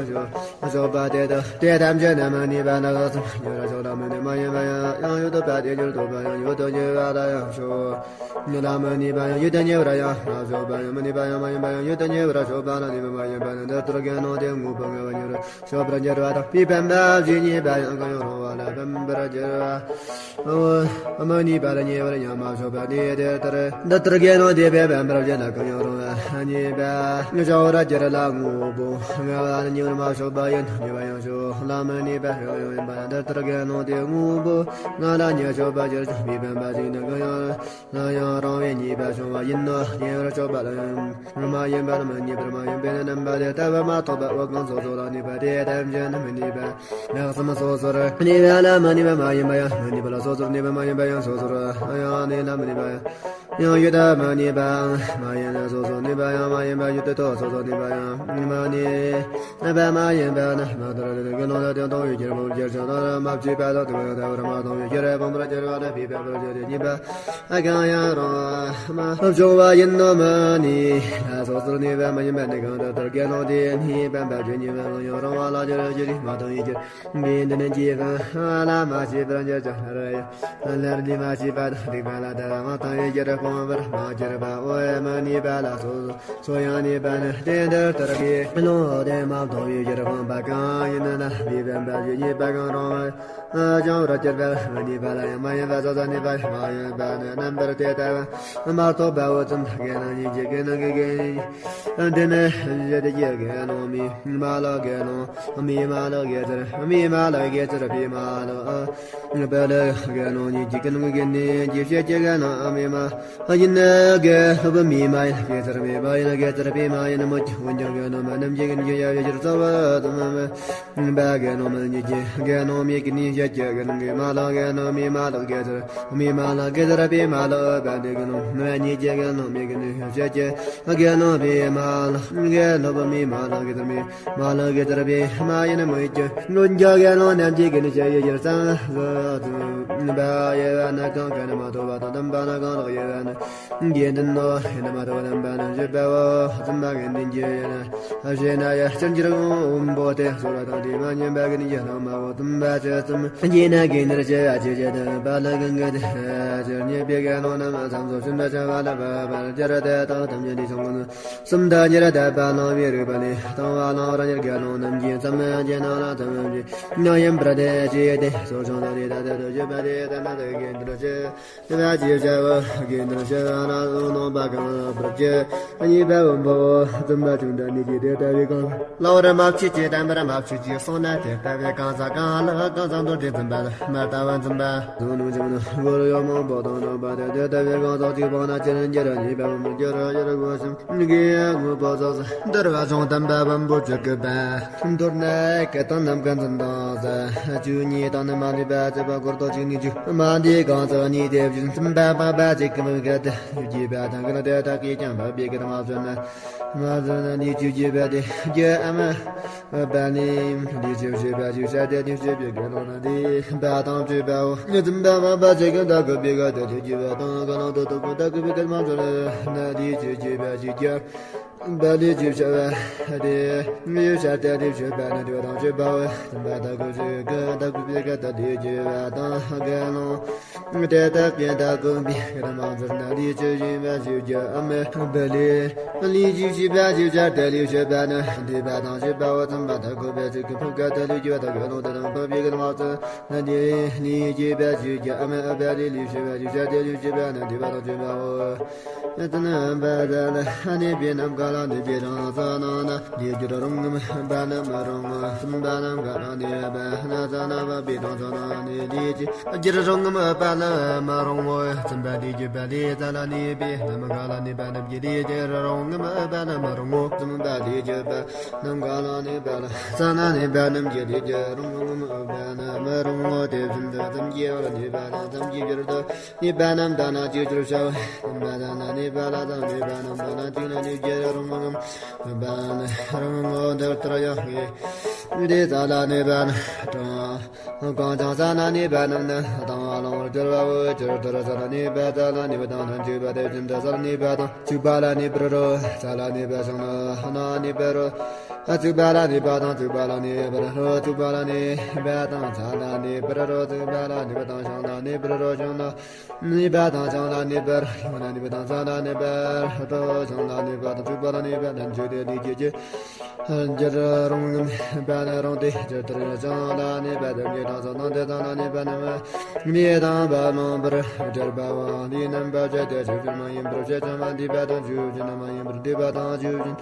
ཕྱོགས་པ་དེ་དག་དེ་ཐམས་ཅད་ནི་མ་གནས་པ་ལ་ལྷག་ཙམ་ཉེ་བར་ཕྱོགས་ལ་མ་གནས་མ་ཡིན་པ་ཡང་ཡང་ཡོད་དོ། པ་དེ་ཉེ་བར་ཐོབ་པ་ཡང་ཡོད་དོ། ཉེ་བ་ལ་ཡང་ཕྱོགས། ཉེ་ལ་མ་གནས་པ་ཡང་ཡོད་དེ། ཉེ་བར་ཡང་མ་ཕྱོགས་པ་ཡང་མ་གནས་པ་ཡང་མ་ཡིན་པ་ཡང་ཡོད་དེ། ཉེ་བར་ཕྱོགས་པ་ལ་གནས་པ་མ་ཡིན་པ་ནི་འདི་ལྟར་དགེ་སློང་དེ་དངོས་པོ་ལྔ་བ་ཉེ་བར་ཕྱོགས་པར་འགྱུར་བ་དང་། དེ་ཕན་པ་བཞི་རྙེད་པ་ཡང་གང་ཡང་རུང་བ་ལ་ཕན་པར་འགྱུར་བའོ། མ་གནས་པ་ལ་ཉེ་བར་ཡང་མ་ཕྱོགས་པ་ནི་དེ་ལྟར་འདི་ལྟར་དགེ་སློང་དེ་ཕན་པར་བྱེད་ལ་གང་ཡང་རུང་བ་རྙེད་པ་ཕྱོགས་པར་འགྱུར་ལ་དངོས་པོ་ལྔ་བ་ལ་ཉེ་བར་མ་ཕྱོགས་པ་ཡང་ཉེ་བར་ཡང་ཕྱོགས་ལ་མ་གནས་པ་གང་ཡང་ཡིན་པ་ལ་འདི་ལྟར་དགེ་སློང་དེ་དངོས་པོ་ལྔ་ལ་ཉེ་བར་ཕྱོགས་པར་འགྱུར་ཞིང་དེ་ཕན་པ་ཞིག་ནི་གང་ཡང་ལ་ཡང་རུང་བའི་རྙེད་པ་བྱུང་བ་ཡིན་ནོ། ཉེ་བར་ཕྱོགས་པ་ལ་ཡང་མ་ཡིན་པ་ལ་མ་རྙེད་པར་མ་ཡིན་པའི་རྣམ་པ་དེ་ལྟ་བུ་མ་ཐོབ་པའོ། གང་སོ་སོ་ལ་གནས་པ་དེ་ཐམས་ཅད་ནི་མ་གནས་པ་ལྷག་ཙམ་སོ་སོར་གནས་པ་ལ་མ་གནས་པ་མ་ཡིན་པ་ཡང་མ་གནས་པ་ལ་སོ་སོར་གནས་པ་མ་ཡིན་པ་ཡང་སོ་སོར་ཡང་གནས་ལ་མ་གནས་པ་ཡང་ཡོད་དེ། མ་གནས་པའང་མ་ཡིན་ན་སོ་སོར་གནས་པ་ཡང་མ་ཡིན་པ་ཡོད་དེ། སོ་སོར་གནས་པ་ཡང་མ་གནས་པ་མ་ཡིན་པ་ན་མ་ལྟར་དེ་དགེ་སློང་ལ་དེ་མཐོང་བའི་ཕྱིར་སྤངས་པར་གྱུར་ཅིང་ལྟ་བུ་མ་ཕྱིན་པ་དང་དེ་ལྟ་བུ་མ་མཐོང་བའི་ཕྱིར་སྤངས་པར་གྱུར་པ་ལ་དེ་ཕན་པར་འགྱུར་ཏེ་རྙེད་པ། ཨ་གང་ཡང་རུང་བ་མ་བྱུང་བ་ཡིན་ནོ། མ་གནས་ལ་སོ་སོར་གནས་པ་མ་ཡིན་པ་ནི་གང་དེ་ལྟར་དགེ་སློང་དེ་ནི་ཕན་པ་ཆོས་ཉིད་མ་གང་ཡང་རུང་བ་ལ་འགྱུར་རོ། ཅི་རིགས་མ་མཐོང་བའི་ཕྱིར་དགེ་འདུན་གྱི་སྤངས་པ་ལ་མ་ཤེས་པར་འགྱུར་ཅིང་སླར་ཡང་སླར་ནི་མ་ཤེས་པ་དང་སྡིག་པ་ལ་ལྟ་བ་མ་བཏང་བའི་ཕྱིར་སྤང་བར་མ་གྱུར་པའོ། མ་གནས་པ་ལ་སོ་ ཚོ་ཡང་ནུས་པ་ནི་དེ་འདིར་ལྟར་གྱི་ལོ་དེ་མ་ཐོགས་པའི་རྒྱུར་སྤངས་པ་གང་ཡིན་ན། བསྡུས་པའི་འབབ་ཀྱི་ཉེས་པ་གང་རུང་བ། བྱང་བར་གྱུར་པའི་ནུས་པ་ལ་ཡང་མ་ཡིན་པ་སོ་སོ་ནུས་པ་མ་ཡིན་པ་ནི་རྣམ་པར་དེ་ལྟ་བུ་མ་ཐོགས་པའོ། ཙམ་དགེ་སློང་ཉིད་ཀྱི་དགེ་སློང་གི་དགེ་འདི་ནི་བཞི་དེ་ཀྱི་དགེ་སློང་མི་མ་ལ་དགེ་སློང་མི་མ་ལ་དགེ་ཚུལ་མི་མ་ལ་དགེ་ཚུལ་བི་མ་ལ། བ་ལ་དགེ་སློང་ཉིད་ཀྱི་དགེ་སློང་གི་དགེ་འདི་ཀྱི་བཤད་ཀྱི་དགེ་སློང་མི་མ་ཡིན་ན་དགེ་སློང་མི་མ་ཡིན་དགེ་ཚུལ་མི་མ་ཡིན་དགེ་ཚུལ་བི་མ་ཡིན་མོད་ཀྱི། འོན་ཀྱང་དགེ་སློང་མ་རྣམས་ཀྱི་དགེ་འདི་ཡ་བའི་ཕྱིར་ཚོགས་པ་དུ་མ་མི་འབའ་དགེ་སློང་མ་ཉིད་ཀྱི་དགེ་སློང་མི་དགེ་འདི་བཤད་ཀྱི་དགེ་སློང་གི་མ་ལ་དགེ་སློང་མི་མ་ལ་དགེ་ཚུལ་མི་མ་ལ་དགེ་ཚུལ་བི་མ་ལ། བ་ལ་དགེ་སློང་མ་ཉིད་ཀྱི་དགེ་སློང་མི་དགེ་འདི་བཤད་ཀྱི་དགེ་སློང་བི་མ་ལ་དགེ་སློང་མི་མ་ལ་དགེ་ཚུལ་མི་མ་ལ་དགེ་ཚུལ་བི་མ་ཡིན་མོད་ཀྱི། འོན་ཀྱང་དགེ་སློང་རྣམས་ཀྱི་དགེ་འདི་བཤད་ཡི་ཕྱིར་ཚོགས་པ་དུ་མ་མི་འབའ་ཡོད་པ་ནི་གང་གིས་ནི་མ་ཐོབ་པ་དང་། བསྟན་པ་ནི་གང་ལགས་ཡོད་པ་ནི། དགེ་འདུན་ནོ། ཡིན་མ་ཐོབ་བསྟན་པ་ནི་བཞི་པའོ། བཙུན་པ་དགེ་འདུན་གྱི་ཡིན་ཞེ་ན་ཡང་། སྤྱིར་འགྱུར་འོང་པོ་སྟེ། གསོལ་བ་དང་དེ་མ་ཉན་པ་དགེ་འདུན་གྱི་ལྷག་མའོ། བཙུན་པ་ཆོས་གསུམ་གྱི་ནི་དགེ་འདུན་བྱེ་བ་ཆོས་ཅན། བ་ལ་གང་གིས་དེ་ཕྱིར་མཉེས་པའི་དགེ་སློང་རྣམས་མཚམས་སུ་ཕྱིན་པ་ཆེ་བ་ལ་བབ་པར་གྱུར་ཏེ། དེ་དག་ཐམས་ཅད་དེ་བྱུང་ཀུན་གསུམ་དུ་ཉེར་བསྡད་པ་བླང་བའི་རིགས་པ་ལས་དང་བ་བླང་བར་གྱུར། དགེ་སློང་རྣམས་ཀྱིས་མཚམས་ཀྱི་ནང་ལ་མཚམས་ཀྱི་ནང་ཡིན་པར་དེ་ཅི་སྟེ་སོ་སོ་ནང་ནས་ད་ལྟ་དུ་བྱེད་པ་དེ་ལྟར་ན། དགེ་འདུན་བྱེ་བ་ཅི་བྱ་བ་དགེ་འདུན་བྱེ་བ་ལ་སྣང་བ་གང་བར་གྱུར་ཉེས་པ་འོང་པོ། བཙུན་པ་ཆུང་དུ་ནི་ཀྱི་དེ་ལྟ་བུའི་གང་ལ་བར་མ་ཕྱིན་ཅི་བསྟན་པར་མ་ཕྱིན་ཅི་གསུངས་ན། དེ་ལྟ་བུའི་གང་ཟག་གང་ལ་གང་ཟག་མདོར་བསྟན་བཙུན་པ་ལ་མ་ལྟ་བ་འཛིན་པ་དུ་ནུ་ཅུང་ནུ་བོར་ཡོང་མང་པོ་དང་འདྲ་བ་དེ་ལྟ་བུའི་གང་ཟག་གཅིག་སྤངས་ན་ཅི་རུང་འགྱུར་ཉེས་པ་མི་འགྱུར་འགྱུར་དགོས་ཤིང་། གི་དངོས་པོ་སོགས་སུ་འདུལ་བ་བྱུང་། བསྟན་པ་བམ་པོ་བཅུ་དགུ་པ། མདོར་ན་སྐད་དང་ནམ་མཁའ་འཛིན་དང་ཟ། བཅུ་གཉིས་དང་ནི་མ་ལུས་པ་བཅུ་པ་སྐོར་དང་བཅུ་གཉིས་བཅུ་མ་འདི་གང་ཟག་གཉིས་དེ་བཞིན་གསུམ་པ་སྤངས་པ་གཅིག་གི་མི་འགལ་ཏེ་བརྗོད་པ་དང་གི་ལ་དེ་དག་གིས་ཀྱང་བབ་པའི་སྐད་མ་བརྗོད་ན། མ་བརྗོད་ན་འདི་བཅུ་བརྗོད་པ་དེ་རྒྱུ་ཨ་མ་བ་ནི་འདི་བཅུ་བརྗོད་པ་བཅུ་བྱ་དེ་འདི་བཅུ་བརྗོད་དགེ་སློང་ན་འདི་བ་དང་བཅུ་པའོ། གསུམ་པ་སྤངས་པ་གཅིག་གི་ལ་གོ་བའི་སྐད་དེ་བརྗོད་པ་དང་གི་ལ་དེ་དག་གི་ལ་དེ་དག་གི་བབ་པའི་སྐད་མ་བརྗོད་ན་འདི་བཅུ་བརྗོད་པ་བཅུ་རྒྱུ། བ་ལས་ཀྱི་བྱ་བ་སྟེ། མི་ཡུལ་བྱ་སྟེ་ལས་བྱེད་པ་ནི་དེ་དང་བྱེད་པ་བ་དམ་པ་དག་གི་བྱེད་ཀྱི་དག་པའི་ཀ་ཏ་ལས་ཀྱི་བ་དང་དགེ་སློང་། དེ་དག་གི་དག་གི་བི་ཀ་ཏ་མ་ཟུར་ན་ལས་ཀྱི་བྱེད་པ་བྱེད་ཀྱི་ཨ་མི་བ་ལས། ལས་ཀྱི་བྱེད་པ་བྱེད་བྱ་སྟེ་ལས་བྱེད་པ་ནི་དེ་བ་དང་བྱེད་པ་བ་དམ་པ་དག་གི་བ་བྱེད་ཀྱི་ཕུག་ཀ་ཏ་ལས་ཀྱི་བ་དག་གི་སློང་དེ་དང་བ་བི་ཀ་ཏ་མ་ཟུར་ན་དེ་ལས་ཀྱི་བ་བྱེད་ཀྱི་ཨ་མི་བ་ལས་ལས་བྱེད་པ་བྱེད་བྱ་སྟེ་ལས་བྱེད་པ་ནི་དེ་བ་དང་བྱེད་པའོ། ཙ་ན་བ་ད་ལ་ནི་པའི་ནམ་མཁའ་ལ་ནི་པའི་རང་ས་ན་ན་ནི་འགྱུར་རུང་ངམ་བ་ན་མི་རུང་ངོ་། གསུམ་པ་ནམ་མཁའ་ལ་ནི་བ་ན་ས་ན་བ་པའི་རང་ས་ན་ནི་ལས་ཀྱི་འགྱུར་རུང་ངམ་བ་ན་མི་རུང་ངོ་། གསུམ་པ་དེ་ཀྱི་བ་ལས་ཙ་ལ་ནི་པའི་ནམ་མཁའ་ལ་ནི་བ་ནམ་གྱི་ལས་འགྱུར་རུང་ངམ་བ་ན་མི་རུང་ངོ། གསུམ་པ་དེ་ཀྱི་བ་ནམ་མཁའ་ལ་ནི་བ་ལ་ཙ་ན་ནི་བ་ནམ་གྱི་ལས་འགྱུར་རུང་ངམ་བ་ན་མི་རུང་ངོ་། དེ་བཞིན་དུ་ཙམ་གྱི་བ་ལ་ནི་བ་ན་ཙམ་གྱི་འགྱུར་དུ། ནི་བ་ནམ་ད་ན་ཅི་ཅུར་ཤའོ། ནི་བ་ད་ན་ནི་བ་ལ་ད་ནི་བ་ནམ་ད་ན་ཅི་ན་ནི་རྒྱ་རུང་ངམ་བ་ན་རུང་ངོ་འདིར་ལྟར་ཡང་ངེས། དེ་ཙ་ལ་ནི་བ་ན་གྲངས་གང་ཅང་ས་ན་ནི་བ་ནམ་ན་དང་བ་ལང་བར་གྱུར་པའོ། ཅིར་ལྟར་ས་ན་ནི་བ་ཙ་ལ་ནི་བ་དང་ན་ཅི་བ་དེ་བཞིན་དུ་ས་ལ་ནི་བ་དང་ཅུ་བ་ལ་ནི་བར་རོ། ཙ་ལ་ནི་བ་ཤང་ན་ཧ་ན་ནི་བར་རོ། ཨ་ཙུག་པ་ལ་ནི་བ་དང་ཙུག་པ་ལ་ནི་བར་རོ། ཙུག་པ་ལ་ནི་བ་དང་ཙ་ལ་ནི་བར་རོ། ཙུག་པ་ལ་ནི་བ་དང་ཤང་ལ་ནི་བར་རོ། ཤང་ལ་ནི་བ་དང་ཤང་ལ་ནི་བར། ཤང་ལ་ནི་བ་དང་ཙ་ལ་ནི་བར་རོ། ཤང་ལ་ནི་བ་དང་ཙུག་པ་ལ་ནི་བ་དང་ཅུ་དེ་ལི་ཅི་ཅི་འགྱུར་རུང་ངམ་བ་ན་རུང་སྟེ། ཅིར་ལྟར་ཤང་ལ་ནི་བ་དང་ཅི་དང་ས་དང་དེ་ཙ་ལ་ནི་བ་ནམ་མི་དང་བ་མང་བར་གྱུར་པའོ། འདི་རྣམ་པ་ཅི་སྟེ་ཆོས་ཅན་མ་ཡིན་པར་བཤད་ཀྱང་མ་འདུས་པ་དང་ཆོས་ཅན་མ་ཡིན་པར་འདུས་པ་དང་ཆོས་ཅན་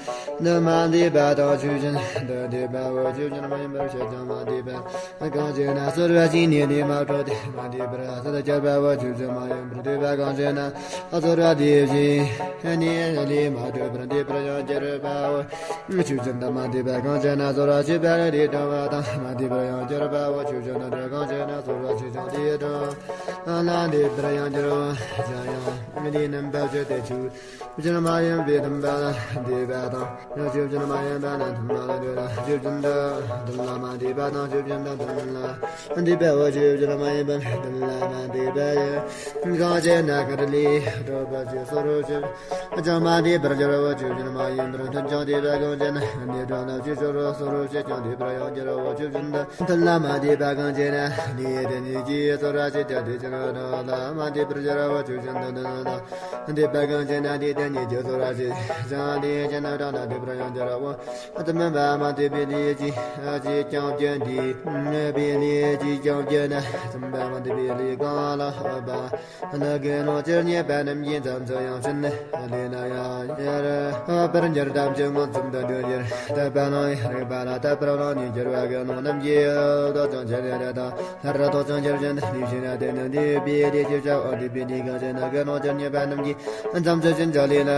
ནི་མ་འདུས་པ་དང་ཆོས་ཅན་དུ་འདུས་པའོ། ཆོས་ཅན་མ་ཡིན་པར་བཤད་ཀྱང་མ་འདུས་པ་གང་ཞིག་ན་ཟོར་བ་ཞིག་ནི་ལས་མ་གྲོལ་ཏེ་མ་འདུས་པར་ཟད་གྱུར་པའོ། ཆོས་ཅན་མ་ཡིན་པར་འདུས་པ་གང་ཞིག་ན་ཟོར་བ་དེ་བཞིན་ནི་ལས་མ་གྲོལ་བར་འདུས་པར་ཡང་གྱུར་པའོ། ཆོས་ཅན་དུ་མ་འདུས་པ་གང་ཞིག་ན་ཟོར་བ་ཞིག་པ་ལས་གྲོལ་བ་དང་མ་འདུས་པར་ཡང་གྱུར་པའོ། ཆོས་ཅན་དུ་གྲོལ་གང་ཞིག་ན་ཟོར་བ་ཞིག་ཀྱང་དེ་གྲོལ་ལ་འདུས་པར་ཡང་གྱུར་པ་ཡང་འདི་རྣམ་པ་ཅི་སྟེ་ཆོས་ཅན་མ་ཡིན་པའི་དམ་པ་ལ་འདུས་པ་དང་། ཡང་ཆོས་ཅན་མ་ཡིན་པ་ན་ མ་ལ་འདོད་ལ་ཆོས་ཅན་དང་། དོན་ལ་མ་འདུས་པ་དང་ཆོས་ཅན་དང་། དོན་ལ་འདུས་པའོ་ཆོས་ཅན་མ་ཡིན་པ། དོན་ལ་མ་འདུས་པ་ཡི། གང་བྱས་ན་ག་རེ་ལས་སྒྲུབ་པ་ཞིག་སོ་རུ་ཞིག་ཀྱང་མ་འདུས་པར་འགྱུར་བ་ཆོས་ཅན་མ་ཡིན་པར། མཐུན་ཀྱང་འདུས་པ་གང་བྱས་ན། ནི་སྒྲུབ་ན་ཆོས་སོ་རུ་སོ་རུ་ཞིག་ཀྱང་འདུས་པར་ཡང་འགྱུར་བ་ཆོས་ཅན་དང་། མཐུན་ལ་མ་འདུས་པ་གང་བྱས་ན། ནི་དེ་ཉིད་ཀྱིས་སོ་ར་ཞིག་ཀྱང་འདུས་ཅན་དང་། མ་འདུས་པར་འགྱུར་བ་ཆོས་ཅན་དང་། མཐུན་ལ་འདུས་པ་གང་བྱས་ན། དེ་དེ་ཉིད་ཀྱིས་སོ་ར་ཞིག་ཀྱང་འདུས་ཅན་དང་། འདུས་པར་ཡང་འགྱུར་བ། ཙམ་པ་མ་འདུས་པའི་ལས་ཀྱིས་ཅིས་ཀྱང་བརྒྱུད་འདུས་པའི་ལས་ཀྱིས་ཀྱང་བརྒྱུད་ན། ཙམ་པ་མ་འདུས་པའི་ལས་གང་ལ་འོས་པ་ནི་དགེ་སློང་ཇི་སྙེད་པ་རྣམས་ཀྱིས་མཚམས་སུ་ཡང་ཕྱིན་ལས་ན་ཡང་ཡར་འོས་པར་འགྱུར། ཐམས་ཅད་མངོན་སུམ་དུ་འདུས་ཀྱང་དད་པ་ལ་ཡང་རིགས་པ་ལ་དད་པར་ལ་ནི་འགྱུར་བ་དགེ་སློང་རྣམས་ཀྱིས་ལྟོ་ཅན་ཆེ་ལས་རེ་དང་། ལྷ་རུ་ལྟོ་ཅན་ཆེར་བྱོན་ཏེ་ནི་ཤིང་ན་དེ་ནི་འདུས་པའི་ལས་ཀྱི་བྱ་བ་འདུས་པའི་ལས་གང་བྱས་ན། དགེ་སློང་ཇི་སྙེད་པ་རྣམས་ཀྱིས་མཚམས་སུ་ཕྱིན་ཀྱང་ལས་ལ་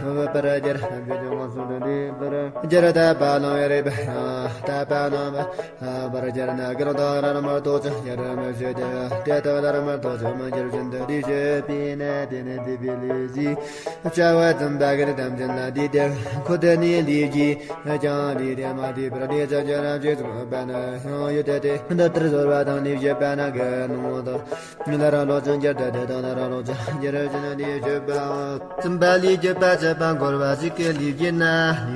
འོས་པར་འགྱུར། ཐམས་ཅད་མངོན་སུམ་དུ་འདུས་པར་འགྱུར། དད་པ་ལ་ཡང་རིགས་པ་དད་པ་ལ་འོས་པར་འགྱུར་ན། དགེ་སློང་དག་ལྷ་རུ་མར་ལྟོ་ཅན་ཆེར་མི་བྱོན་ཏེ། དེ་དག་ལྷ་རུ་མར་ལྟོ་ཅན་མི་འགྱུར་བཞིན་དུ་ལུས་བྱེད་པས་ན། དེ་ནི་འདུས་པའི་ལས་ཀྱི་བྱ་བ་ཙམ་པ་གི་ཐམས་ཅད་ལ་འདུས་ཏེ། ཁོ་དེ་ནི་ལུས་ཀྱིས་ཀྱང་ལུས་དེ་མ་འདུས་པར་ལུས་ཅན་ཆེར་བྱོན་ཙམ་པ་ན་ཡང་ཡུལ་དེ་སྟེ། འདི་ལྟར་ཚོར་བ་དང་ལུས་བྱེད་པ་ན་དགེ་སློང་དག་ལྷ་རུ་ལྟོ་ཅན་ཆེར་འདུས་ཏེ། དེ་དག་ལྷ་རུ་ལྟོ་ཅན་ཆེར་བྱོན་ཏེ་ལུས་བྱེད་པའོ། ཙམ་པ་ལུས་བྱེད་པ་བྱེད་པ་འཁོར་བ་ཞིག་གི་ལུས་བྱེད་ན།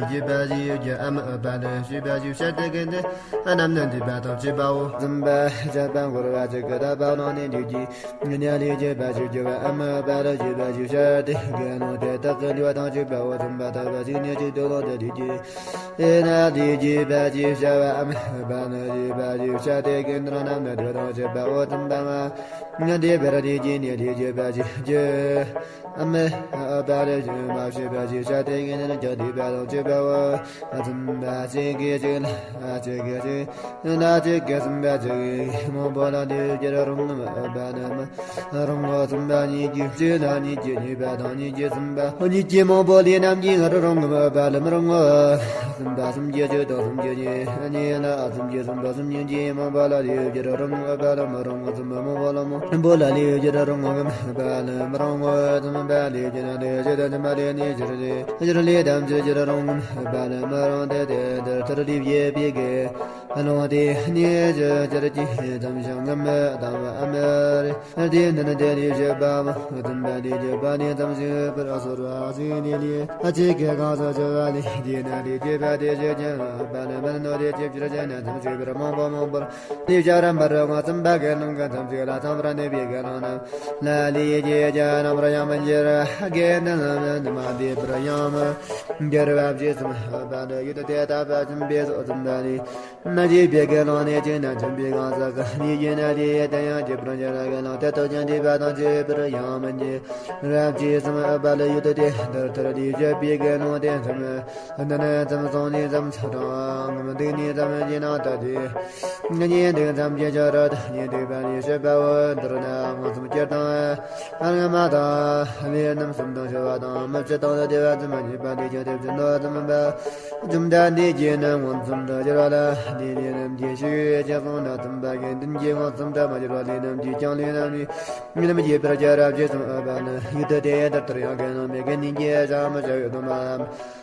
ལུས་བྱེད་པ་ཞིག་ཡོད་ཀྱང་ཨ་མི་འོས་པ་ལ་ཞེས་པ་ཞིག་བཤད་དེ། དགེ་འདུན་རྣམས་ནི་འདུས་པ་དང་བཅས་པའོ། ཙམ་པ་བྱེད་པ་འཁོར་བ་ཞིག་གི་དག་པ་ལ་ནི་ལུས་བྱེད་ན། ལུས་བྱེད་པ་ཞིག་ཡོད་ཀྱང་ཨ་མི་འོས་པ་ལ་ཞེས་པ་ཞིག་བཤད་དེ། དགེ་སློང་དེ་དག་གི་ལུས་དང་བཅས་པའོ། ཙམ་པ་དག་པ་ཞིག་ནི་གཅིག་ཏུ་ལོངས་ཏེ་ལུས་བྱེད་ན། ལུས་བྱེད་པ་ཞེས་བྱ་བ་ཨ་མི་འོས་པ་ལ་ཞེས་པ་ཞིག་བཤད་དེ། དགེ་འདུན་རྣམས་ནི་ལུས་དང་བཅས་པའོ། ཙམ་པ་མ་འདུས་པར་ལུས་བྱེད་ནས་ལུས་བྱེད་པ་ཞིག་ཡོད་ཀྱང་ཨ་མི་འོས་པ་ལ་ཞེས་པ་ཞིག་བཤད་དེ། དགེ་འདུན་ཀྱང་འདུས་པ་དང་བཅས་པའོ། ཙམ་པ་གཅིག་གིས་གཅིག་ལ་གཅིག་གིས་གཅིག་ལ་གཅིག་གིས་ཙམ་པ་གཅིག་གིས་མང་པོ་ལ་ལུས་བྱེད་རུང་ངམ་འོས་པ་ནི་མི་རུང་ངོ་། ཙམ་པ་གཉིས་ཀྱིས་གཅིག་ལ་གཉིས་ཀྱིས་གཉིས་པ་དང་གཉིས་ཀྱིས་ཙམ་པ་གཉིས་ཀྱིས་མང་པོ་ལས་རྣམས་ཀྱིས་སྔར་རུང་ངམ་འོས་པ་ལ་མི་རུང་ངོ་། ཙམ་པ་གསུམ་གྱིས་གཅིག་དང་གསུམ་གྱིས་གཉིས་གཉིས་ལ་གསུམ་གྱིས་ཙམ་པ་གསུམ་གཉིས་ཀྱིས་མང་པོ་ལ་ལུས་བྱེད་རུང་ངམ་འོས་པ་ལ་མི་རུང་ངོ་། ཙམ་པ་མང་པོ་ལ་མང་པོ་ལ་ལུས་བྱེད་རུང་ངམ་འོས་པ་ལ་མི་རུང་ངོ་། ཙམ་པ་ལུས་བྱེད་ན་ལུས་བྱེད་དང་ཙམ་པ་ལུས་ནི་སྤྱིར་ལུས་སྤྱིར་ལུས་ཐམས་ཅད་བྱེད་རུང་ངམ་འོས་པ་ལ་མི་རུང་སྟེ། དེ་ལྟར་ལུས་བྱེད་པའི་དགེ་སློང་དེ་ཉིད་ཀྱི་སྤྱིར་ཅི་ཙམ་ཞིག་ངམ་དང་བ་ཨ་མི་རེ། དེ་འདི་ནི་དེ་ལུས་བྱེད་པའམ། ཙམ་པ་ལུས་བྱེད་པ་ནི་ཙམ་ཞིག་པར་སོར་བ་ཞིག་ནི་ལུས་ཨ་ཅིག་གི་གང་ཟག་ཅི་བ་ནི། དེས་ན་ལུས་བྱེད་པ་དེ་ཞིག་ཀྱང་འོས་པ་ནི་མིན་ནོ། དེ་ཅིའི་ཕྱིར་ཞེ་ན། ཙམ་ཞིག་པར་མང་པོ་མང་པོར་ལུས་བྱེད་རུང་མི་རུང་ངོ་། ཙམ་པ་དགེ་སློང་གི་ཙམ་ཞིག་ལ་ཚང་བར་གནས་པའི་དགེ་སློང་རྣམས་ལ་ལུས་བྱེད་ཀྱང་རུང་བར་ཡང་མི་འགྱུར། དགེ་འདུན་རྣམས་མ་འདུས་པར་ཡང་མི་འགྱུར་བ་ཇི་ཙམ་འོས་པ་ལ་ཡུལ་དེ་དག་པ་ཙམ་པས་སོ། ཙམ་པ་ལུས་ན་བྱེད་པའི་དགེ་སློང་ནི་གཅིག་ན་འཛིན་པའི་གང་ཟག་གི་ལུས་ཡིན་ན་ལུས་དེ་ཡང་བྱེད་པར་འགྱུར་ར། དགེ་སློང་དེ་དག་ཀྱང་འདུས་པ་དང་བཅས་པར་ཡང་མི་འགྱུར་ར། ཇི་ཙམ་འོས་པ་ལ་ཡུལ་དེ་དེ་ལྟར་ལྟར་ལུས་བྱེད་པའི་དགེ་སློང་དེ་ཙམ་འདི་ནི་ཙམ་སོང་ནས་ཙམ་ཚ་གྲང་ངམ་འདུག་ནས་ཙམ་ཡིན་ན་ལྟ་ཅི། གཉིད་འདུག་ཙམ་གྱི་ཆ་ར་ད་གཉིད་འདུག་པ་ནི་བྱེད་པའོ། འདིར་ན་མངོན་སུམ་སྤྱིར་དང་སྔ་མ་དང་ལས་རྣམ་གསུམ་དང་བྱ་བ་དང་མི་སྤྱི་དང་ལ་བདེ་བ་ཙམ་མ་ཉེས་པ་འདི་ཀྱང་དེ་བཞིན་ནོ། ཙམ་པ་ཙམ་ད་འདི་ཀྱིས་ནི་མངོན་སུམ་དུ་སྦྱར་བ་ལ་ལས་ལས་རྣམས་ཀྱི་ཤེས་ཀྱི་གསུངས་ན། ཙམ་པ་གི་འདུན་གྱིས་མངོན་སུམ་དུ་མ་སྦྱར་བ་ལས་རྣམས་ཀྱིས་ཀྱང་ལས་རྣམས་ནི་མི་རྣམས་ཀྱི་བར་གྱི་རབ་ཀྱི་གསུང་ཨ་པ་ནི་ཡུལ་དུ་དེ་ལྟར་ལྟར་ཡང་དགེ་སློང་མའི་དགེ་འདུན་གྱི་བྱ་མི་བྱ་བའི་སྡོམ་པའམ།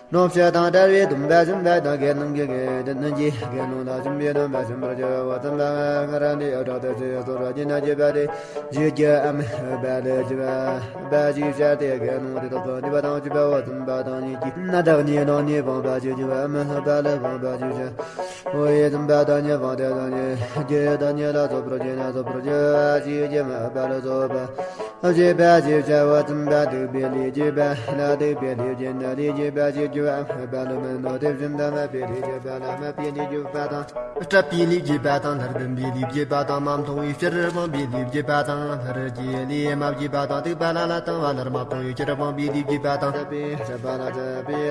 ནོར་བཅས་དང་བྲལ་བའི་སྡོམ་པ་བྱིན་པ་དང་། དགེ་སློང་གི་དགེ་འདུན་གྱིས་དགེ་སློང་ལ་བྱིན་པའི་སྡོམ་པ་བྱིན་པར་བྱ་བའོ། ཙམ་པ་སྔར་འདི་ཨ་ཏྲ་དེ་ཚེ་སོ་ར་ཅི་ན་བྱེད་པ་དེ་བྱེད་རྒྱུ་ཨ་མི་འོས་པ་ལས་བྱེད་པ་ཞིག་བྱ་སྟེ། དགེ་སློང་དེ་དག་གི་འདུས་པ་དང་བཅས་པའོ། ཙམ་པ་དང་གཉིས་ཀྱིས་ན་བདག་ཉིད་ནང་ནས་སྤངས་པ་ཞིག་བྱེད་པ་ཨ་མི་འོས་པ་ལས་སྤངས་པ་ཞིག་བྱ། འོ་ཡེ་ཙམ་པ་དང་ཉེ་བ་དེ་དང་ཉེ་རྒྱུ་དང་ཉེ་ལ་སོགས་པར་བྱེད་ན་སོགས་པར་བྱེད་པ་ཞིག་བྱེད་མ་པ་ལ་སོགས་པ་བྱེད་པ་ཞིག་བྱ་བ། ཙམ་པ་སྡིག་པའི་ལས་བྱེད་པ་ལ་སྡིག་པའི་ལས་བྱེད་ན་ལས་བྱེད་པ་ཞིག་རྒྱུ་བ་མ་པ་ལ་མིན་ནོ། དེ་བཞིན་དུ་སྨད་པའི་ལས་བྱེད་པ་ལ་སྨད་པའི་ལས་བྱེད་པ་དང་། སྲབ་པའི་ལས་བྱེད་པ་དང་། ལྷར་ལྡན་པའི་ལས་བྱེད་པ་དང་། མ་མཐོང་བའི་ཕྱིར་སྤངས་པའི་ལས་བྱེད་པ་དང་། ལྷར་བཅས་ལས་མ་བྱེད་པ་དང་། སྡིག་པ་ལ་ལ་བཏང་བ་ལྷར་མ་བཏང་བའི་ཕྱིར་སྤངས་པའི་ལས་བྱེད་པ་དང་། སྲབ་པའི་སྲབ་པ་ལ་སྲབ་པའི།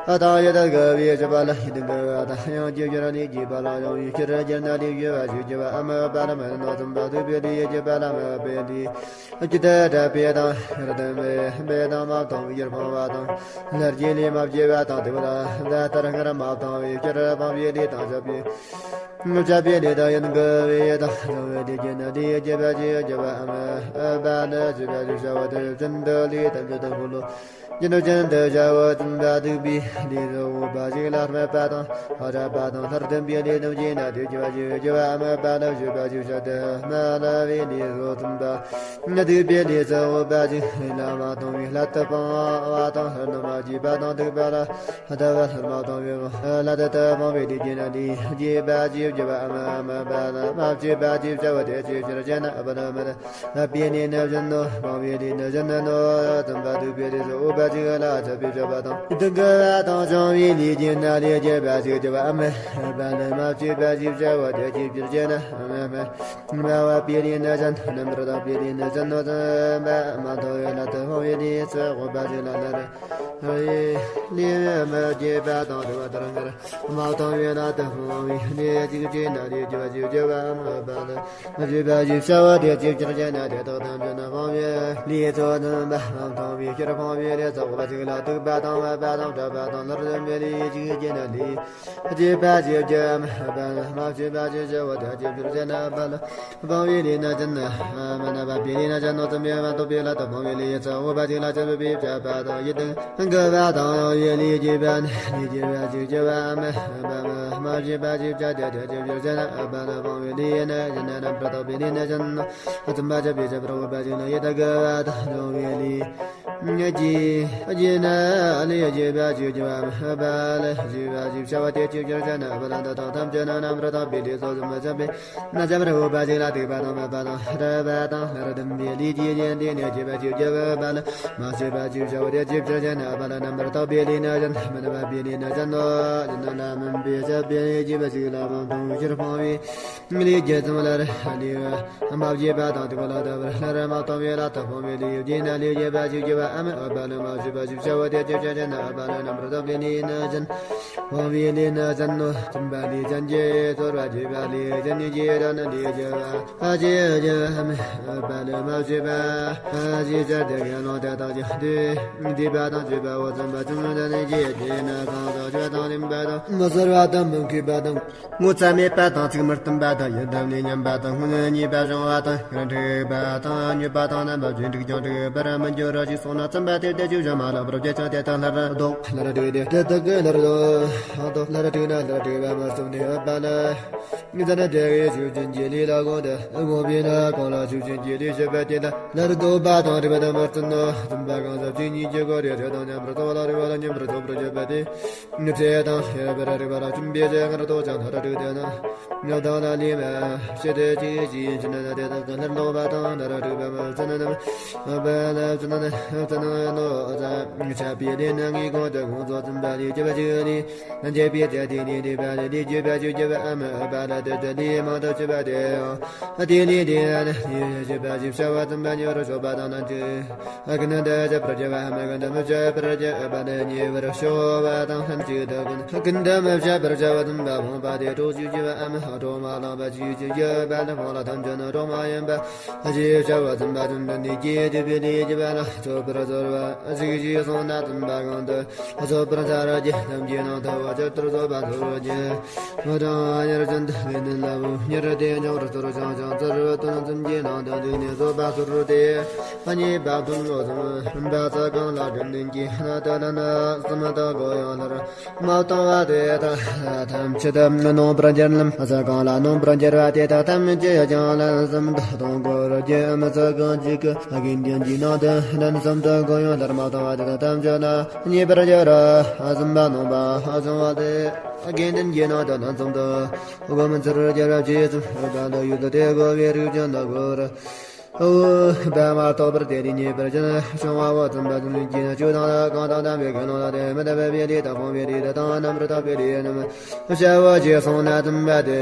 ཨ་དང་ཡི་དྭགས་དགའ་བའི་སྤྱོད་པ་ལ་ཡི་དྭགས་དགའ་བ་དང་། ཡང་ཅི་ཕྱིར་ནི་བྱེད་པ་ལ་ཡང་བའི་ཕྱིར་སྤྱིར་ན་ལས་བྱེད་པ་ཞིག་བྱེད་པ་ཨ་མ་པ་ལ་མིན་ནོ། ཙམ་པ་སྡིག་པའི་ལས་བྱེད་པ་ལ་སྨད་པའི་ལས་བྱེད་དེ་སྲབ་པའི་དང་ལྷར་ལྡན་པའི་དང་མ་བཏང་བའི་ཕྱིར་སྤངས་པ་དང་། ལྷར་བཅས་ལས་མ་བྱེད་པ་དང་། དེ་ལ་ད་ལྟར་སྔར་མ་བཏང་བའི་ཕྱིར་སྤངས་པའི་ལས་དང་། སྲབ་པའི་སྲབ་པའི་ལས་དང་ཡི་དྭགས་དགའ་བའི་དང་སྡུག་བསྔལ་དེ་བྱེད་ན་ལས་བྱེད་པ་ཞིག་བྱེད་པ་ཨ་མ་པ་ལ་བྱེད་པ་ཞིག་བྱ་བ་དེ་བཞིན་དུ་ལས་ཐམས་ཅད་དུ་འཁོར་ལོ། ཅི་འདྲ་ཅན་དུ་བྱ་བ་བཙུན་པ་སྡིག་པའི་ལས་སུ་འོས་པ་ཞིག་ལ་སྨད་པ་དང་ལྷ་གྲགས་པ་དང་ལྷར་ལྡན་པའི་ལས་རྣམས་ཀྱིས་ན་དེ་བགྱི་བ་ཞིག་བགྱི་བ་སྨད་པ་ལ་བཞུགས་པ་ཞིག་བྱ་སྟེ་སྨད་ལ་བའི་ལས་སུ་བཙུན་པ་སྡིག་པའི་ལས་སུ་འོས་པ་ཞིག་ལ་མ་མཐོང་བའི་སླད་དུ་སྤང་བ་དང་ལྷར་མ་བགྱིས་པ་དང་སྡིག་པ་ལ་ལྟ་བ་ལྷར་མ་མཐོང་བའི་སླད་དུ་སྤང་བའི་ལས་ཀྱིས་ན་དེ་བགྱི་བ་ཞིག་བགྱི་བ་སྨད་པ་ལ་མ་བགྱིས་པ་ཞིག་བྱ་བ་དེ་ཅིའི་ཕྱིར་ཞེ་ན། སྦ་ན་མ་ན། སྦས་པའི་ལས་ནི་བཞིན་ནོ། སྤང་བའི་ལས་ནི་བཞིན་ནོ། བཙུན་པ་སྡིག་པའི་ལས་སུ་འོས་པ་ཞིག་ལ་སྦྱར་བས་བཤད་པ་དང་། སྡིག་པ་དང་བྱང་བའི་ལས་ཀྱིས་ན་ལས་བགྱིས་པ་ཞིག་བགྱི་བ་སྨད་པ་ལ་མ་བགྱིས་པ་ཞིག་བྱ་བ་དེ་ཅིའི་ཕྱིར་ཞེ་ན། སྦ་པའི་ལས་ནི་བཞིན་ནོ། རྣམ་པར་དག་པའི་ལས་ནི་བཞིན་ནོ། བཙུན་པ་མ་མཐོང་བའི་སླད་དུ་སྤང་བའི་ལས་སུ་འོས་པ་ཞིག་ལ་ལར་ལས་མི་བགྱིས་པ་དང་བྲལ་བ་ལྟར་སྔར་མ་མཐོང་བའི་སླད་དུ་སྤང་བའི་ལས་ཅིག་བགྱིས་ན་ལས་བགྱི་བ་ཞིག་བགྱི་བ་སྨད་པ་ལ། མ་བགྱིས་པ་ཞིག་བྱ་བ་དེ་ཅིའི་ཕྱིར་ཞེ་ན། དེ་དག་ཐམས་ཅད་ནི་སྤང་བའི་ལས་སོ། བཙུན་པ་མ་མཐོང་བའི་ཕྱིར་སྤང་བའི་ལས་སུ་འོས་པ་ཞིག་ལ་སྡིག་པ་དང་སྨད་པ་དང་བྲལ་བ་དང་ལྷར་ལྡན་པའི་ལས་ཅིག་བགྱིས་ན་ལས་བགྱི་བ་ཞིག་བགྱི་བ་སྨད་པ་ལ། མ་བགྱིས་པ་ཞིག་བྱ་བ་དེ་ཅིའི་ཕྱིར་ཞེ་ན། སྦ་ལ། སྤང་བའི་ལས་ནི་བཞིན་ནོ། སྨན་པའི་ལས་ནི་བཞིན་ནོ། བཙུན་པས་མ་མཐོང་བའི་སླད་དུ་སྤང་བའི་ལས་སུ་འོས་པ་ཞིག་ལ་སྦྱར་བས་བཤད་པ་དང་། ཡི་དམ་དགའ་བ་དང་ཡང་བའི་ལས་བགྱིས་པ་ནི་ལས་བགྱི་བ་ཞིག་བགྱི་བ་སྨད་པ་ལ། མ་བགྱིས་པ་ཞིག་བྱ་སྟེ་དེ་ཅིའི་ཕྱིར་ཞེ་ན། སྦ་ལ། སྤང་བའི་ལས་ནི་བཞིན་ནོ། རྣམ་པར་དག་པའི་ལས་ནི་བཞིན་ནོ། བཙུན་པ་སྦྱར་བས་བཤད་པར་འོས་པ་ཞིག་ལ། ཡི་དམ་དགའ་བ་དང་ཡང་བའི་ལས་བགྱིས་ན་ལས་བགྱི་བ་ཞིག་བགྱི་བ་སྨད་པ་ལ། བགྱིས་པ་ཞིག་བྱ་བ་དེ་ཅིའི་ཕྱིར་ཞེ་ན། སྦ་ལ། འདི་དག་ཐམས་ཅད་ནི་རྣམ་པར་དག་པའི་ལས་སོ། བཙུན་པ་སྦྱར་བས་ན་སྦྱར་བར་འོས་པ་ཞིག་ལ་སྡིག་པ་དང་སྨད་པ་དང་བྲལ་བ་དང་ལྷར་ལྡན་པའི་ལས་ཀྱིས་ཡོན་ཏན་ནི་བགྱི་བ་ཞིག་བགྱི་བ་སྨད་པ་ལ། མ་བགྱིས་པ་ཞིག་བྱ་བ་དེ་ཅིའི་ཕྱིར་ཞེ་ན། སྦ་ལ། རྣམ་པར་དག་པའི་ལས་ནི་བཞིན་ནོ། སྨན་པའི་ལས་ནི་བཞིན་ནོ། བཞིན་ནོ་ལ་སྨན་པས་བཤད་པའི་ལས་བགྱི་བ་ཞིག་ལ་མ་མཐོང་བའི་ཕྱིར་སྤང་བའི་ལས་ཀྱིས་བཙུན་པ་ལ་ལས་མ་བགྱིས་པ་དང་སྡིག་པ་ལ་ལྟ་བ་ལྷར་མ་མཐོང་བའི་སླད་དུ་སྤང་བའི་ལས་བགྱིས་ན་ལས་བགྱི་བ་ཞིག་བགྱི་བ་སྨད་པ་ལ། མ་བགྱིས་པ་ཞིག་བྱ་བ་དེ་ཅིའི་ཕྱིར་ཞེ་ན། སྦ་ལ། རྣམ་པར་དག་པའི་ལས་ནི་བཞིན། སྤང་བའི་ལས་ནི་བཞིན་ནོ། བཙུན་པ་ལས་ཅན་གྱི་ཚོར་བ་བྱེད་པ་ལས་ཅན་གྱི་རང་ནི་ལས་བྱ་བ་ཨ་ཅེ་ཅེ་སྨད་པ་ལ། མ་བགྱིས་པ་ཞིག་བྱ་སྟེ་དགེ་སློང་དེ་དག་ཀྱང་དེ་འདུས་པ་དང་བཅས་པའོ། བཙུན་པ་བཅོམ་ལྡན་འདས་ཀྱིས་དེས་ན་གང་དག་ཆོས་དང་མཐུན་པ་དང་མི་ཟོར་བ་དང་མི་མཁས་པ་དང་། ངོ་ཚ་མེད་པ་དང་ཚིག་མི་བསྟུན་པ་དང་ཡི་དམ་ལས་ཉམས་པ་དང་སྔོན་ཉེས་པ་སྦྱོང་བ་དང་ཡང་འགྲིག་པ་དང་ཉོབ་པ་དང་རྣམ་པ་བཅུ་འགྲིག་ཀྱང་འགྲིག་པར་མི་འགྱུར་རོ་ཞེས་གསུངས་ན། བཙུན་པ་དེར་དེ་ཆོས་བཞིན་མ་ལགས་པར་བྱས་ཀྱང་དེ་དག་སླར་ལྡོག་སླར་བསྒྲིགས་ཏེ། དེ་དག་གི་སླར་ལྡོག་སླར་བསྒྲིགས་ན་སླར་བསྒྲིགས་པ་མི་བསྟུན་ནས་ཡོད་པ་ལ། ཡི་དམ་དེ་གིས་ཆོས་ཅན་གྱི་ལས་ལ་དགོངས་ཏེ་དགོངས་པས་ན་གང་ལ་ཆོས་ཅན་གྱི་ལས་བྱེད་པ་དེ་ལ་སླར་ལྡོག་པ་དང་བསྒྲིགས་པ་དང་མི་བསྟུན་ནོ། བཙུན་པ་གང་ཟག་གཅིག་ཉིད་ཀྱི་སྒོ་རེ་རེ་དང་མཉམ་པར་རྫོགས་ལ་རེ་བ་ལ་མཉམ་པར་རྫོགས་པར་བྱེད་པ་དེ། ཚེ་དང་ཤེས་པར་རིག་པ་ལ་བཅུན་པའི་ཕྱིར་སྔར་ལྡོག་ཀྱང་སླར་བསྒྲིགས་ཏེ་ན། ཉོབ་དང་ལ་ལས་མ་བྱེད་དེ་ཅིའི་ཕྱིར་ཞེ་ན། དེ་དག་གི་སླར་ལྡོག་པ་དང་སླར་བསྒྲིགས་པ་མི་བརྩི་ན་ནམ། སྦ་ལ། བརྩི་ན་ནི་བརྩི་ན་ནོ། ཆགས་པའི་ལས་ནི་ངེས་དགོངས་ཏེ་དགོངས་སོ། བཙུན་པ་ལས་བྱེད་པ་ཞིག་ལས་ན་འབྱེད་པའི་ཚེ་དེ་ལས་འདས་པ་ལས་ལས་བྱེད་པ་ཞིག་བྱེད་པ་སྨད་པ་ལ། དེ་ཚེ་ལས་མང་དུ་བྱེད་པ་དེ་ཡང་དེ་ལས་འདས་པ་ལས་ལས་བྱེད་པ་ཞིག་བྱ་བ་བཙུན་པ་ཉེ་བར་ཕྱོགས་པ་དང་ལྷན་ཅིག་ཀུན་ཏུ་བྱེད་པར་བྱ་བ་སྨད་ཀུན་ཏུ་མི་བྱེད་པར་བྱ་བ་ལ་ཉེ་བར་ཕྱོགས་པ་དང་ལྷན་ཅིག་ཏུ་ཀུན་ཀུན་ཏུ་མི་བྱེད་པར་བྱ་བ་བཙུན་པ་སྤངས་པ་དེ་གྲོགས་ཤིག་བྱེད་པ་སྨད། གྲོགས་མ་ལགས་པ་ཞིག་བྱེད་པ་ལ་སྤངས་ལ་ཐམས་ཅད་ནི་གྲོགས་མ་ཡིན་པ་ཞེས་བྱ་བ་བཙུན་པ་བཅོམ་ལྡན་འདས་ཀྱིས་བསྡུས་པའི་ལས་བྱེད་པ་ལ་ཆོག་པར་ཟོར་བ་ཞིག་ཞེས་གསུངས་ན། བཙུན་པ་གང་དུ་ཆོག་པར་ཟོར་རྒྱུ་ཐམས་ཅད་ནང་དུ་བ་ཇི་ལྟར་ཟོར་བ་ཟོར་རྒྱུ། མི་དང་ཉེར་བཞིན་དུ་བའི་ནི་ལ་བུ་ཉེར་དེ་འབྱུང་བར་ཚུར་བྱང་ཞིང་ཚུར་བཏོན་ཙམ་གྱི་ནང་དུ་འདུས་ནས་བཟོད་པ་ཚུར་སྟེ། གཉིས་པ་བདུན་ལོ་གསུམ་པ་ས་གང་ལ་དྲིན་ལྡན་གྱི་སྣ་དུ་ལན་གསུམ་དུ་གོ་ཡང་ལར་མ་བཏང་བ་དེ་དག་ཐམས་ཅད་ནོངས་པར་འགྱུར་ལམ། ས་གང་ལ་ནོངས་པར་འགྱུར་བ་དེ་དག་ཐམས་ཅད་ཀྱང་ལན་གསུམ་དུ་གཏོང་དགོས་རྒྱུ་མི་ཚོགས་གང་ཅིག་གི་དགེ་འདུན་གྱི་ནང་དུ་ལན་གསུམ་དུ་གོ་ཡང་ལར་མ་བཏང་བ་དེ་དག་ཐམས་ཅད་ལ་ཉེས་པར་འགྱུར་རོ། གསུམ་པ་ནོངས་པ་བྱུང་བ་དེ་དགེ་འདུན་གྱི་ནང་དུ་ལན་གསུམ་དུ་སྒོམ་ཚུལ་རྒྱལ་རབ་ཀྱིས་གསུངས་པ་ལ་ཡུལ་དུ་དེ་གོ་བའི་རིགས་ཀྱང་ན་གོ་ར། འོ་བ་མ་གཏོགས་པར་དེ་ལས་ཉེས་པར་ཅན་བྱུང་བ་བོ་བཙུན་པ་བཙུན་གྱི་ཆོས་དང་ལ་གང་དང་དམ་པའི་དགེ་སློང་ལ་དེ་མི་དམ་པའི་ལས་དང་སྤོང་བའི་ལས་དང་རྣམ་པར་དག་པའི་ལས་རྣམས་བྱ་བ་ཅི་གསུངས་ན་བཙུན་པ་དེ་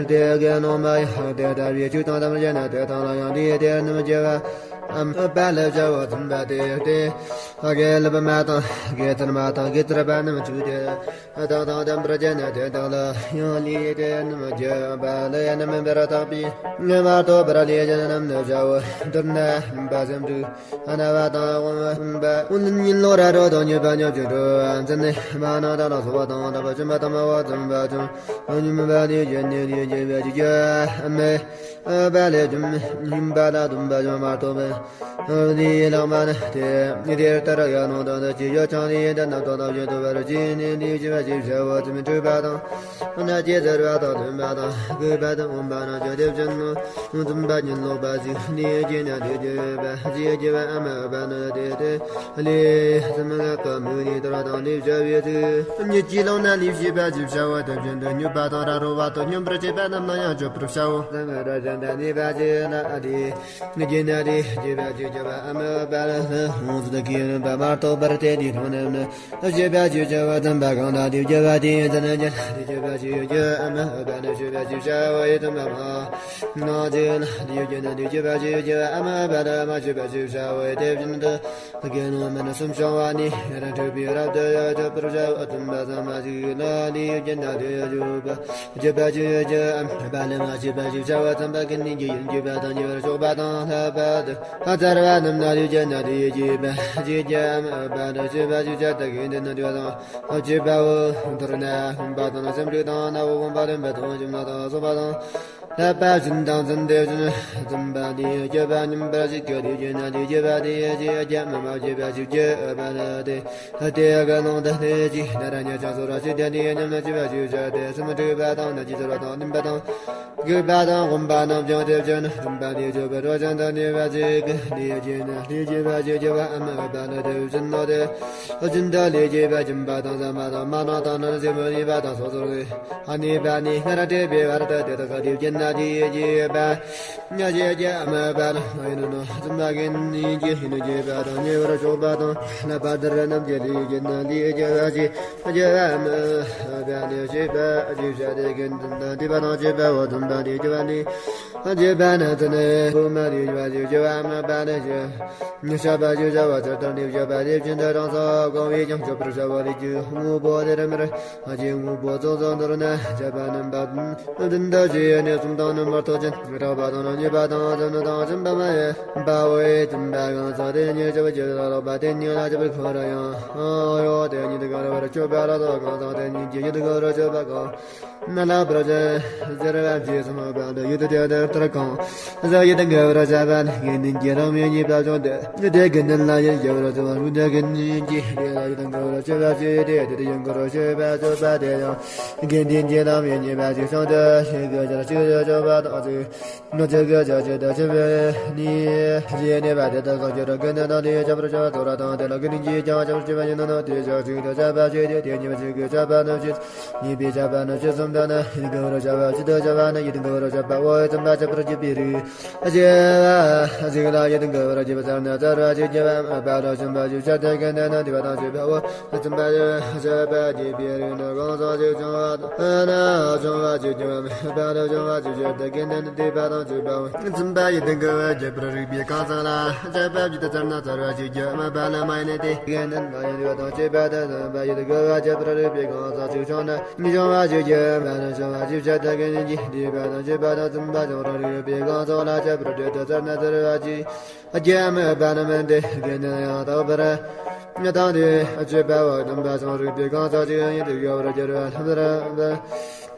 དེ་དགེ་སློང་མ་ཡང་དེ་ལྟ་བུའི་ཆོས་དང་དམ་བཅས་ན་དེ་དང་ལ་ཡང་ལས་དེ་རྣམས་བྱ་བ་ཨམ་པ་ལ་བྱ་བ་བཙུན་པ་དེ་དེ་དགེ་ལེགས་མ་དང་དགེ་ཚར་མ་དང་དགེ་ཚར་པ་རྣམས་ཆོས་དེ། བདག་དང་ལྡན་པར་བྱས་ནས་དེ་དག་ལ་ཡང་ལུས་དེ་རྣམས་བརྒྱུད་པ་ལས་རྣམ་པར་དག་པའི་ངེས་པར་ཐོབ་པར་ལུས་ཅན་རྣམས་ནི་བྱའོ། མདོར་ན་སེམས་ཅན་སྡུག་བསྔལ་བ་དང་དབང་པོ་ཉིད་ལོག་ར་རོ་དང་ཉེས་པ་ཉོབ་ཅིང་འགྲོ་བ་འཛིན་མ་ནང་དག་ལ་སོགས་པ་དང་དག་པ་ཆེན་པོ་དམ་པ་བ་བཙུན་པ་ཅུང་ཉུང་བ་ལས་གཞན་ནི་ལུས་རྒྱུད་པ་ཅིག་ཀྱང་མེད་པ་ལས་རྒྱུ་ཉིད་པ་ལ་སྡོམ་པ་ཡང་མ་ཐོབ། འདིའི་ལག་མ་ནི་དེ། འདིར་ལྟར་ཡང་ནང་དང་དུ་ཅི་ཡོད་ཀྱང་ནི་དེ་རྣམས་དང་དང་བཞིན་དུ་བར་བྱས་ནས་འདིའི་བྱེད་པ་ཅི་བྱའོ། དེ་མི་འཁྲུགས་པ་དང་། སྣ་ལྕེ་གཟེར་བ་དང་འདོན་པ་དང་ལྐུགས་པ་དང་འོན་པ་རྣམས་ཀྱང་དེ་བཞིན་ནོ། འཛུམ་པ་ཉིད་ལོག་པ་ཞིག་ནི་བྱས་ན་དེ་བྱེད་པ་ཅི་བྱེད་པ་ཨ་མ་པ་ནི་དེ་སྟེ། ལས་སེམས་ངག་གི་མིག་ནི་དོར་བ་དང་ལས་བྱ་བའི་ཚིག་ཉིད་ཀྱིས་བླངས་ན་ལས་བྱེད་པ་ཅི་བྱའོ། དེ་བཞིན་དུ་སྨྱོན་པ་དང་ར་རོ་བ་དང་སྨྱོན་པར་བྱེད་པ་རྣམས་ལ་ཡང་སྤྱོད་པར་བྱའོ། སེམས་ར་བཞིན་དུ་གནས་པ་ཅི་ལ་དེ། ནི་བྱེད་ན་དེ་བྱེད་པ་ཅི་བྱ་བ་ཨ་མ་པ་ལ་ལྷ་ཧོང་སུ་དགེ་རུ་པ་མ་གཏོགས་པར་དེ་དེ་མཐོང་ནམ་ནི། བྱེད་པ་ཅི་བྱ་བ་དམ་པ་གང་དག་དེ་བྱ་བ་དེ་ཡིན་ཙམ་ན་ཉན་དེ་བྱེད་པ་ཅི་བྱ་ཨ་མ་པ་ནི་བྱེད་པ་ཅི་བྱ་བ་ཡི་དམ་པ་མ། ན་ཅི་ན་དེ་བྱེད་ན་དེ་བྱེད་པ་ཅི་བྱ་ཨ་མ་པ་ལ་མ་བྱེད་པ་ཅི་བྱ་བ་ཡི་དེ་བཞིན་དུ། དགེ་སློང་མ་ནི་སུམ་ཤོང་བ་ནི་རང་འཁྲུལ་པའི་རབ་ཏུ་ཡང་བྱེད་པར་བྱའོ། དམ་པ་ཟ་མ་ཞིག་ལ་ནི་བྱེད་ན་དེ་བྱེད་པ་བྱེད་པ་ཅི་བྱ་ཨ་མ་པ་ལ་མ་བྱེད་པ་ཅི་བྱ་བ་ཙམ་པ་ཀུན་ནས་ཀྱི་ཡིན་བྱེད་པ་དང་ཉེ་བར་ཕྱོགས་པ་དང་ལྷག་པ་དང་ཨ་ཙར་བ་རྣམས་ན་ལུས་ཅན་ན་དེ་ཡི་བྱེད་པ་ཅི་བྱ་ཨ་མ་པ་ལ་བྱེད་པ་ཅི་བྱ་ད་གིན་དེ་ན་དེ་བ་དང་བྱེད་པའོ། མདོར་ན་སྔོན་པ་དང་སེམས་ཅན་དང་ནག་པོ་གོམས་པ་ལེན་པ་དང་ཞིམ་ལ་དང་སོགས་པ་དང་། ལྷག་པ་བཞིན་དང་ཙམ་དེ་བཞིན་ཙམ་པ་དེ་སྐྱོབ་པ་སྙོམས་པར་ཞིག་གི་དེ་བྱེད་ན་དེ་བྱེད་པ་དེ་ཡི་ཅི་ཡ་མ་མ་བྱེད་པ་ཞིག་བྱེད་པ་ན་དེ་དེ་ག་ནང་དུ་ལྷེ་ཅི་ན་ར་ཉ་ཆ་སོ་ར་ཞིག་དེ་དེ་ཡ་མཉམ་ན་ཅི་བ་ཞིག་བྱ་དེ་སེམས་འཁྲུགས་པ་དང་ན་ཅི་ཚོར་བ་དང་སྣུམ་པ་དང་སྐྱོབ་པ་དང་གོམས་པ་རྣམས་ཀྱང་དེ་བཞིན་ཙམ་པ་དེ་སྐྱོབ་པར་བྱ་ཞིང་དུ་གནས་པ་ཞིག་གི་ལྷེ་ཅི་ན་ལྷེ་ཅི་བ་ཞིག་བྱེད་པ་ཨ་མ་བ་ན་དེ་བཞིན་ནོ་དེ་བཞིན་དུ་ལྷེ་ཅི་བ་སྦྱིན་པ་དང་ཟ་མ་དང་མ་ན་དང་ན་ཟེ་མོ་ནི་བ་དང་སོ་སོར་དེ། ཨ་ནི་པ་ནི་སྔར་བྲིས་པའི་བར་དུ་དེ་དག་གི་དེ་བྱེད་ན་དེ་ཡི་བྱེད་པ། ཉ་བྱེད་ཀྱི་ཨ་མ་པ་ལ་ཡིན་ནོ། ཙམ་པ་གིན་ནི་ཀྱི་ཡིན་ནོ་བྱེད་པ་དང་ཉེ་བར་ཕྱོགས་པ་དང་ལྷག་པ་དེར་རྣམས་ཀྱི་དེ་བྱེད་ན་དེ་ཡི་བྱེད་པ་ཅི་བྱེད་པ་ཨ་མ་པ་ནི་བྱེད་པ་ཅི་བྱ་དེ་གིན་དེ་དང་དེ་པ་དང་བྱེད་པ་འོ་ཙམ་པ་དེ་བྱེད་པ་ནི་བྱེད་པ་ན་དེ་ནི་བུ་མ་དེ་བྱེད་པ་ཅི་བྱེད་པ་ཨ་མ་པ་ནི་བྱེད། ཉི་ཤ་པ་ཞིག་བྱ་བ་ཚར་ལྟར་ནི་བྱ་བ་དེ་བཞིན་དུ་རང་སོ་གང་བས་ཀྱང་སྐྱོབ་པར་བྱ་བ་ལས་ཀྱི་དངོས་པོ་དེར་མར་ཨ་ཅེ་དངོས་པོ་ཚོགས་སོ་མདོར་ན་བྱ་བ་རྣམ་པ་བདུན་དུ་བྱས་ནས་གསུམ་དང་རྣམ་པར་ཐོགས་ཅན་རགས་པ་དང་རྙེད་པ་དང་ཙམ་ནི་དང་ཙམ་པ་མ་ཡིན་པའོ། ཙམ་པ་གང་ཟག་དེ་ཉིད་ཀྱི་བྱེད་ལ་ལོག་པ་དེ་ཉིད་ལ་སྐྱོབ་པར་ཁོ་ར་ཡང་ཡོད་དེ་ཉིད་དུ་གང་ར་བར་གཅོད་པ་ལ་སོགས་གང་ཟག་དེ་ཉིད་ཀྱི་ཡུལ་དུ་གང་ར་གཅོད་པ་གང་ན་ལ་བར་ཅན་ཟེར་བ་ཅི་སྨོས་པ་འདི་ཡུལ་དུ་དེ་ལྟར་གང་ཟག་ཡུལ་དུ་འགལ་བར་བྱ་བ་ནི་དགེ་འདུན་གྱི་ལམ་ཡིན་ཉེས་པ་བྱུང་སྟེ། དེ་དགེ་འདུན་ལ་ཡིན་གྱི་བར་བྱུང་བ་རུ་དེ་དགེ་འདུན་གྱི་དེ་ལ་ཡུལ་དུ་འགལ་བར་བྱ་བ་ཅི་དེ་དེ་དུ་ཡིན་དགོས་རོ་ཞེས་པ་བརྗོད་པ་དེ་ཡང་དགེ་འདུན་གྱི་ལམ་ཡིན་ཉེས་པ་ཅིག་བྱུང་སྟེ་ཞེས་དགེ་སྦྱོར་ཅིག་བརྗོད་པ་དང་ཅིག་ང་ཚོས་དགེ་སྦྱོར་ཅིག་ཏུ་བྱེད་པའི་ནི་ཞེས་ནེ་པ་དེ་དག་གི་རོ་དགེ་འདུན་དང་དེ་ཡི་ཁྱབ་པར་བྱ་བ་དོ་ར་དང་དེ་ལ་དགེ་འདུན་གྱིས་ཀྱང་ཁྱབ་པར་བྱ་བ་ཡིན་ནོ། དེ་ཞག་ཅིག་ཏུ་བྱ་བ་ཅིག་དེ་དེ་ཉེས་པ་ཅིག་གི་བྱ་བ་རྣམས་ཅིག་ཉེས་པའི་བྱ་བ་རྣམས་ཅིག་གསུམ་དང་ནི་ཡིད་དགའ་བར་བྱ་བ་ཅིག་ཏུ་བྱ་བ་ནི་ཡིད་དགའ་བར་བྱ་བའོ། ཙམ་པ་ཁྱབ་པར་བྱེད་པའི་རིགས་བྱ་བ་ཅིག་ལ་ཡིད་དགའ་བར་བྱེད་པ་ཙམ་ན་ཙར་བ་ཅིག་བྱ་བ་མ་པ་ལ་ཙམ་པ་ཅིག་བྱ་སྟེ་དགེ་འདུན་ནི་དེ་བ་དང་བཅས་པའོ། ཙམ་པ་ཡང་བྱ་བ་བྱེད་པའི་རིགས་ནི་གང་ཟག་ཅིག་བྱུང་བ་དང་ན་བྱུང་བ་ཅིག་བྱ་བ་མ་པ་ལ་བྱུང་བ་ཅིག་བྱ་སྟེ་དགེ་འདུན་ནི་དེ་བ་དང་བཅས་པའོ། ཙམ་པ་ཡིད་དགའ་བར་བྱེད་པར་རིགས་པའི་གང་ཟག་ལ་བྱ་བ་བྱེད་དུ་ཙར་ན་ཙར་བ་ཅིག་བྱ་མ་པ་ལ་མ་ཡིན་ནི་དེ་དགེ་འདུན་ལ་ཡང་དེ་བ་དང་བཅས་པ་དང་ཙམ་པ་ཡིད་དགའ་བར་བྱེད་པར་རིགས་པའི་གང་ཟག་ཅིག་བྱུང་ན། མི་འབྱུང་བ་ཞིག་ཀྱང་མ་ནི་འབྱུང་བ་ཞིག་བྱ་དགེ་འདུན་གྱི་སྡིག་པ་དང་སྤྱོད་པ་དང་བཙུན་པ་འབྱུང་རུང་རིགས་པའི་གང་ཟག་ལ་ཁྱད་པར་འབྲེལ་དུ་ཚར་ན་ཚར་བ་ཅིག་རྒྱ་མི་པ་ནི་མིན་ཏེ་དགེ་འདུན་ཡང་དག་པར་དང་དེ་སྤྱོད་པ་བ་བཙུན་པ་སོགས་རིགས་པའི་གང་ཟག་ཅིག་ཡིན་དུ་ཡོད་པར་གྱུར་པ་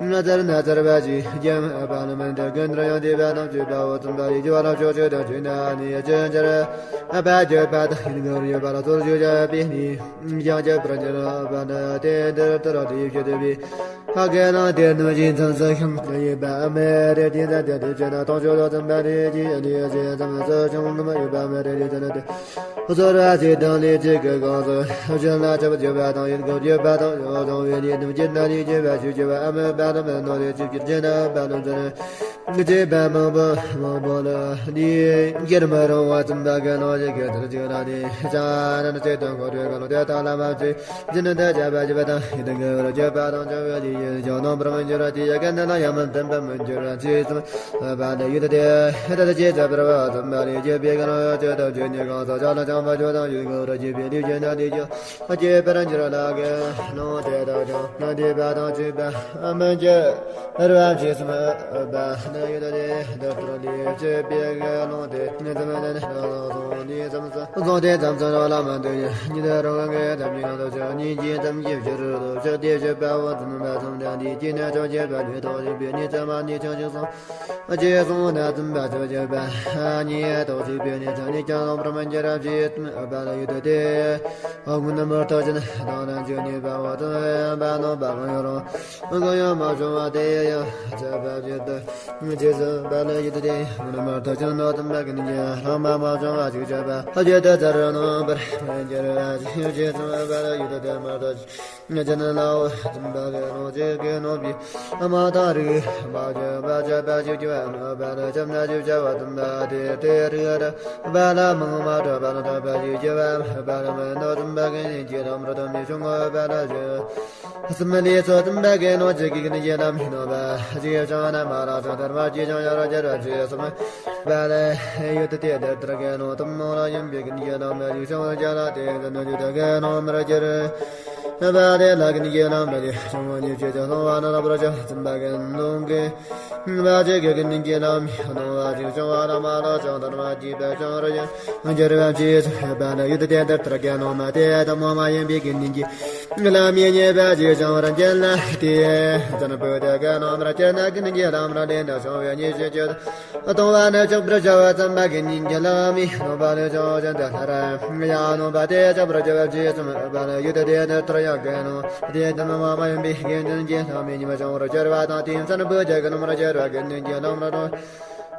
ལྷམ་ལ་ཚར་ན་ཚར་བ་ཅིག་རྒྱ་མི་པ་ནི་མིན་ཏེ་དགེ་འདུན་ཡང་སྡིག་པ་དང་སྤྱོད་པ་བ་བཙུན་པ་ཡིས་སྦྱོར་བ་ལ་ཕྱོགས་གཅིག་ཏུ་བྱས་ན་ནི་ཅི་འབྱར་བ་སྤྱོད་པ་དང་ཡིན་དགོས་ཡོད་པ་ལ་ཚོར་ཞིག་བྱ་བའི་ནི། ཡང་ཁྱད་པར་འབྱར་བ་ནི་དེ་འདིར་ལྟར་དེ་ཡིས་བྱེད་པའི་ཧ་གེ་ལང་དེ་ནུ་ཞིང་ཚང་ས་ཤམ་ཡིན་པ་མེ་རེ་དེ་ཚ་དེ་དེ་བྱེད་ན་མཐོང་ཆོས་ལོ་ཙམ་པ་རེ་ཅི་ཡ་ནི་ཡ་ཞེ་ཙམ་སོ་ཆུང་ནུ་མ་ཡོད་པ་མེ་རེ་རེ་ཅི་ན་དེ་ཚོར་བ་ཞིག་དང་ལས་ཅི་གི་གང་ཟག་གཞན་ལ་ཁྱབ་བྱེད་པ་དང་ཡིན་དགོས་བྱེད་པ་དང་ཡོ་དང་བའི་ལས་ནུ་བྱེད་ན་ལས་བྱེད་པ་ཞུ་བྱེད་པ་ཨ་མེ་པ་ནི་མེ་ནོ་ལས་ཅི་བྱེད་བྱེད་ན་པ་ནི་ཚོར། ངེས་པ་མང་པོ་མང་པོ་ལ་འདི་ཡར་མ་རུང་བ་ཙམ་པ་གི་ལོ་ཞིག་གི་ཚུལ་ཅིག་ལ་ནི་ཤ་ར་ན་ཚེ་དང་འཁོར་བའི་གང་ལ་དེ་དག་ལ་མ་ཚེ་ཇི་ནི་འདི་བྱ་བ་བྱེད་པ་དང་ཡིད་དུ་འགུལ་བར་བྱེད་པ་དང་བྱ་བའི་ལས་ཡིན་ཀྱང་རྣམ་པར་མི་འགྱུར་བ་དེ་ཡ་གན་ན་ཡང་མི་ལྡན་པར་མི་འགྱུར་བ་ཚེ་གསུམ་པ་ལ་ཡུལ་དེ་ད་ལྟ་ཅི་བྱ་བར་བ་ཙམ་པ་ལས་བྱེད་པའི་གང་ལ་ཡང་ཅི་ལྟར་བྱེད་ནས་གང་ཟག་ཅག་ལ་བྱང་བ་ཆོས་དང་ཡུལ་འགུལ་བར་བྱེད་པའི་ལས་བྱེད་ན་དེ་ཀྱང་སྐྱེ་བར་འགྱུར་ལ་གན་ནོ། དེ་དག་ཀྱང་ན་འདི་པ་དང་བཅས་པ་མི་འགྱུར་བར་ཚེ་གསུམ་པ། ཡུལ་དེ་འདིར་ལྟར་ལས་བྱེད་པའི་དགེ་སློང་དེ། ཉིད་ཙམ་ནི་རང་ལ་སོང་ནས་ཙམ་སོང་སྟེ་ཙམ་ཙམ་རང་ལ་མ་འདུག་ཉིད་རང་གི་ཙམ་གྱི་ནང་དུ་ཆོས་ཉིད་ཀྱི་ཙམ་གྱི་ཕྱིར་དུ་ཆོས་དེ་བྱེད་པ་བོ་ཙམ་པ་ཙམ་དང་དེ་ཀྱི་ནི་ཆོས་བྱེད་པ་ཉིད་ཐོག་ཞིག་པའི་ནི་ཙམ་མ་ནི་ཆོས་ཤིག་སོང་། ཅེས་གསུངས་ན་ཙམ་པ་ཆོས་བྱེད་པ་ཉིད་ཐོག་ཞིག་པའི་ནི་ཙམ་ནི་ཀྱང་ལོག་པར་མི་འགྱུར་བ་ཞེས་ཨ་པ་ལ་ཡུལ་དེ་དེ། ཨ་ཀུན་ནམ་མར་ཐག་ཆོད་དང་ནམ་ཞིག་ཉེས་པ་བ་དང་ཡང་པ་ནོ་པ་གང་ཡང་རུང་གང་ཡང་མ་བྱུང་བ་དེ་ཡང་ཆད་པ་བཞིན་དུ་རྗེས་སུ་པ་ལ་ཡུལ་དེ་ནམ་མར་ཐག་ཆོད་ནོ་དམ་པ་ཀུན་གྱི་ལྷག་མ་མ་བྱུང་བ་ཞིག་ཆད་པ་བཞིན་དུ་ཚར་རུང་པར་འགྱུར་བ་ཞིག་རྗེས་སུ་པ་ལ་ཡུལ་དེ་མར་ཐག་ཆོད་ཅན་ལའོ་དམ་པ་གི་ནོ་ཅིག་གི་ནོ་པའི་མ་དང་རིགས་མ་བྱུང་བ་ཆད་པ་ཞིག་ཆད་པ་པ་ལ་ཆད་པ་ཞིག་ཆད་པ་དམ་པ་དེ་དེ་རིགས་ར་པ་ལ་མང་མ་གྲོགས་པ་ལ་ཐོབ་པ་ཞིག་ཆད་པ་པ་ལ་མ་ནོ་དམ་པ་གི་ནི་ཀྱི་ལམ་ར་དམ་མི་བྱུང་བ་པ་ལ་ཞིག་སྨིན་ལས་ཚོགས་ཙམ་པ་གི་ནོ་ཅིག་གི་ནི་ཡེ་ལམ་ཧི་ནོ་པ་ཞིག་བྱང་ན་མ་ར་ཚོགས་དར་མ་ཅི་བྱང་ཡ་ར་ཇར་བ་ཅི་སམ་པ་ལ་ཡུལ་དེ་དེ་དར་གི་ནོ་དམ་མོ་ལ་ཡིན་པའི་གི་ནི་ཡེ་ལམ་ཞིག་བྱང་ར་ཇ་ལ་དེ་ཟ་ནོ་ཡུལ་དེ་གི་ནོ་མ་ར་ཇར་པ་དེ་ལ་གི་ནི་ཡེ་ལམ་ར་ལི་བྱང་བ་ཉིད་ཅེས་བྱང་སོང་བ་ན་ལ་པ་ར་ཇ་ཙམ་པ་གི་ནོ་གི་མ་ཅིག་གི་ནི་ཡེ་ལམ་ཧི་ནོ་བ་ཞིག་བྱང་བ་ལ་མ་ལ་བྱང་དར་མ་ཅི་པ་བྱང་ར་ཇ་འགྱུར་བ་ཅི་སམ་པ་ལ་ཡུལ་དེ་དར་གི་ནོ་མ་དེ་དམ་མོ་མ་ཡིན་པའི་གི་ནི་ཀྱི་ལམ་ཡེ་ཉེས་པ་ཅི་བྱང་བར་འགྱུར་ལ་དེ། བཙན་པོ་དེ་ག་ནོ་མར་གྱུར་ན་ཀུན་གྱི་ལམ་ར་ལས་ན་བྱུང་བའི་ཉེས་བྱས་ཀྱི་གཏོང་བ་ནི་ཆོག་པར་བྱ་བ་ཙམ་པ་གི་ཉིད་ཀྱི་ལམ་མི་ནོ་པ་ལས་བྱུང་བ་ཅན་དུ་ལྷ་ར་ཡང་ནོ་པ་དེ་ཆོག་པར་བྱ་བ་ཅི་ཙམ་པ་ལ་ཡུལ་དེ་དེ་ནི་ཐར་ཡང་གི་ནོ་དེ་དམ་མ་མ་ཡིན་པའི་དགེ་འདུན་གྱི་ལམ་མི་ཉེས་པ་བྱུང་བར་གྱུར་བ་དང་དེ་བཙན་པོ་དེ་ག་ནོ་མར་གྱུར་བ་གི་ཉིད་ཀྱི་ལམ་ར་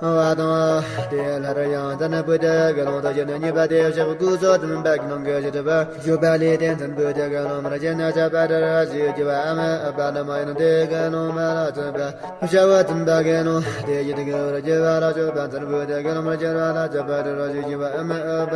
ནོ། བ་དང་། དེ་ལྷར་ཡང་བཙན་པོ་དེ་གི་ལུང་དུ་བྱོན་ནས་ཉེས་པ་དེ་བཤགས་པའི་སྐུ་གསོལ་དམ་པ་གི་ནང་གི་ཞི་བདེ་བ་བཞུགས་པ་ལས་བརྟེན་བཙན་པོ་དེ་གི་ལུང་མར་བྱོན་ན་ཆད་པ་དེ་ར་ཞིག་གི་བ་ཨ་མ་ཨ་པ་ལ་མ་ཡིན་དེ་གི་ལུང་མ་ལ་བཙན་པ་བྱ་བ་བཙན་པ་གི་ལུང་དེ་ཡི་དེ་གི་བར་གྱི་བ་ལ་བྱོན་པ་བཙན་པོ་དེ་གི་ལུང་མར་བྱོན་པ་ལ་ཆད་པ་དེ་ར་ཞིག་གི་བ་ཨ་མ་ཨ་པ་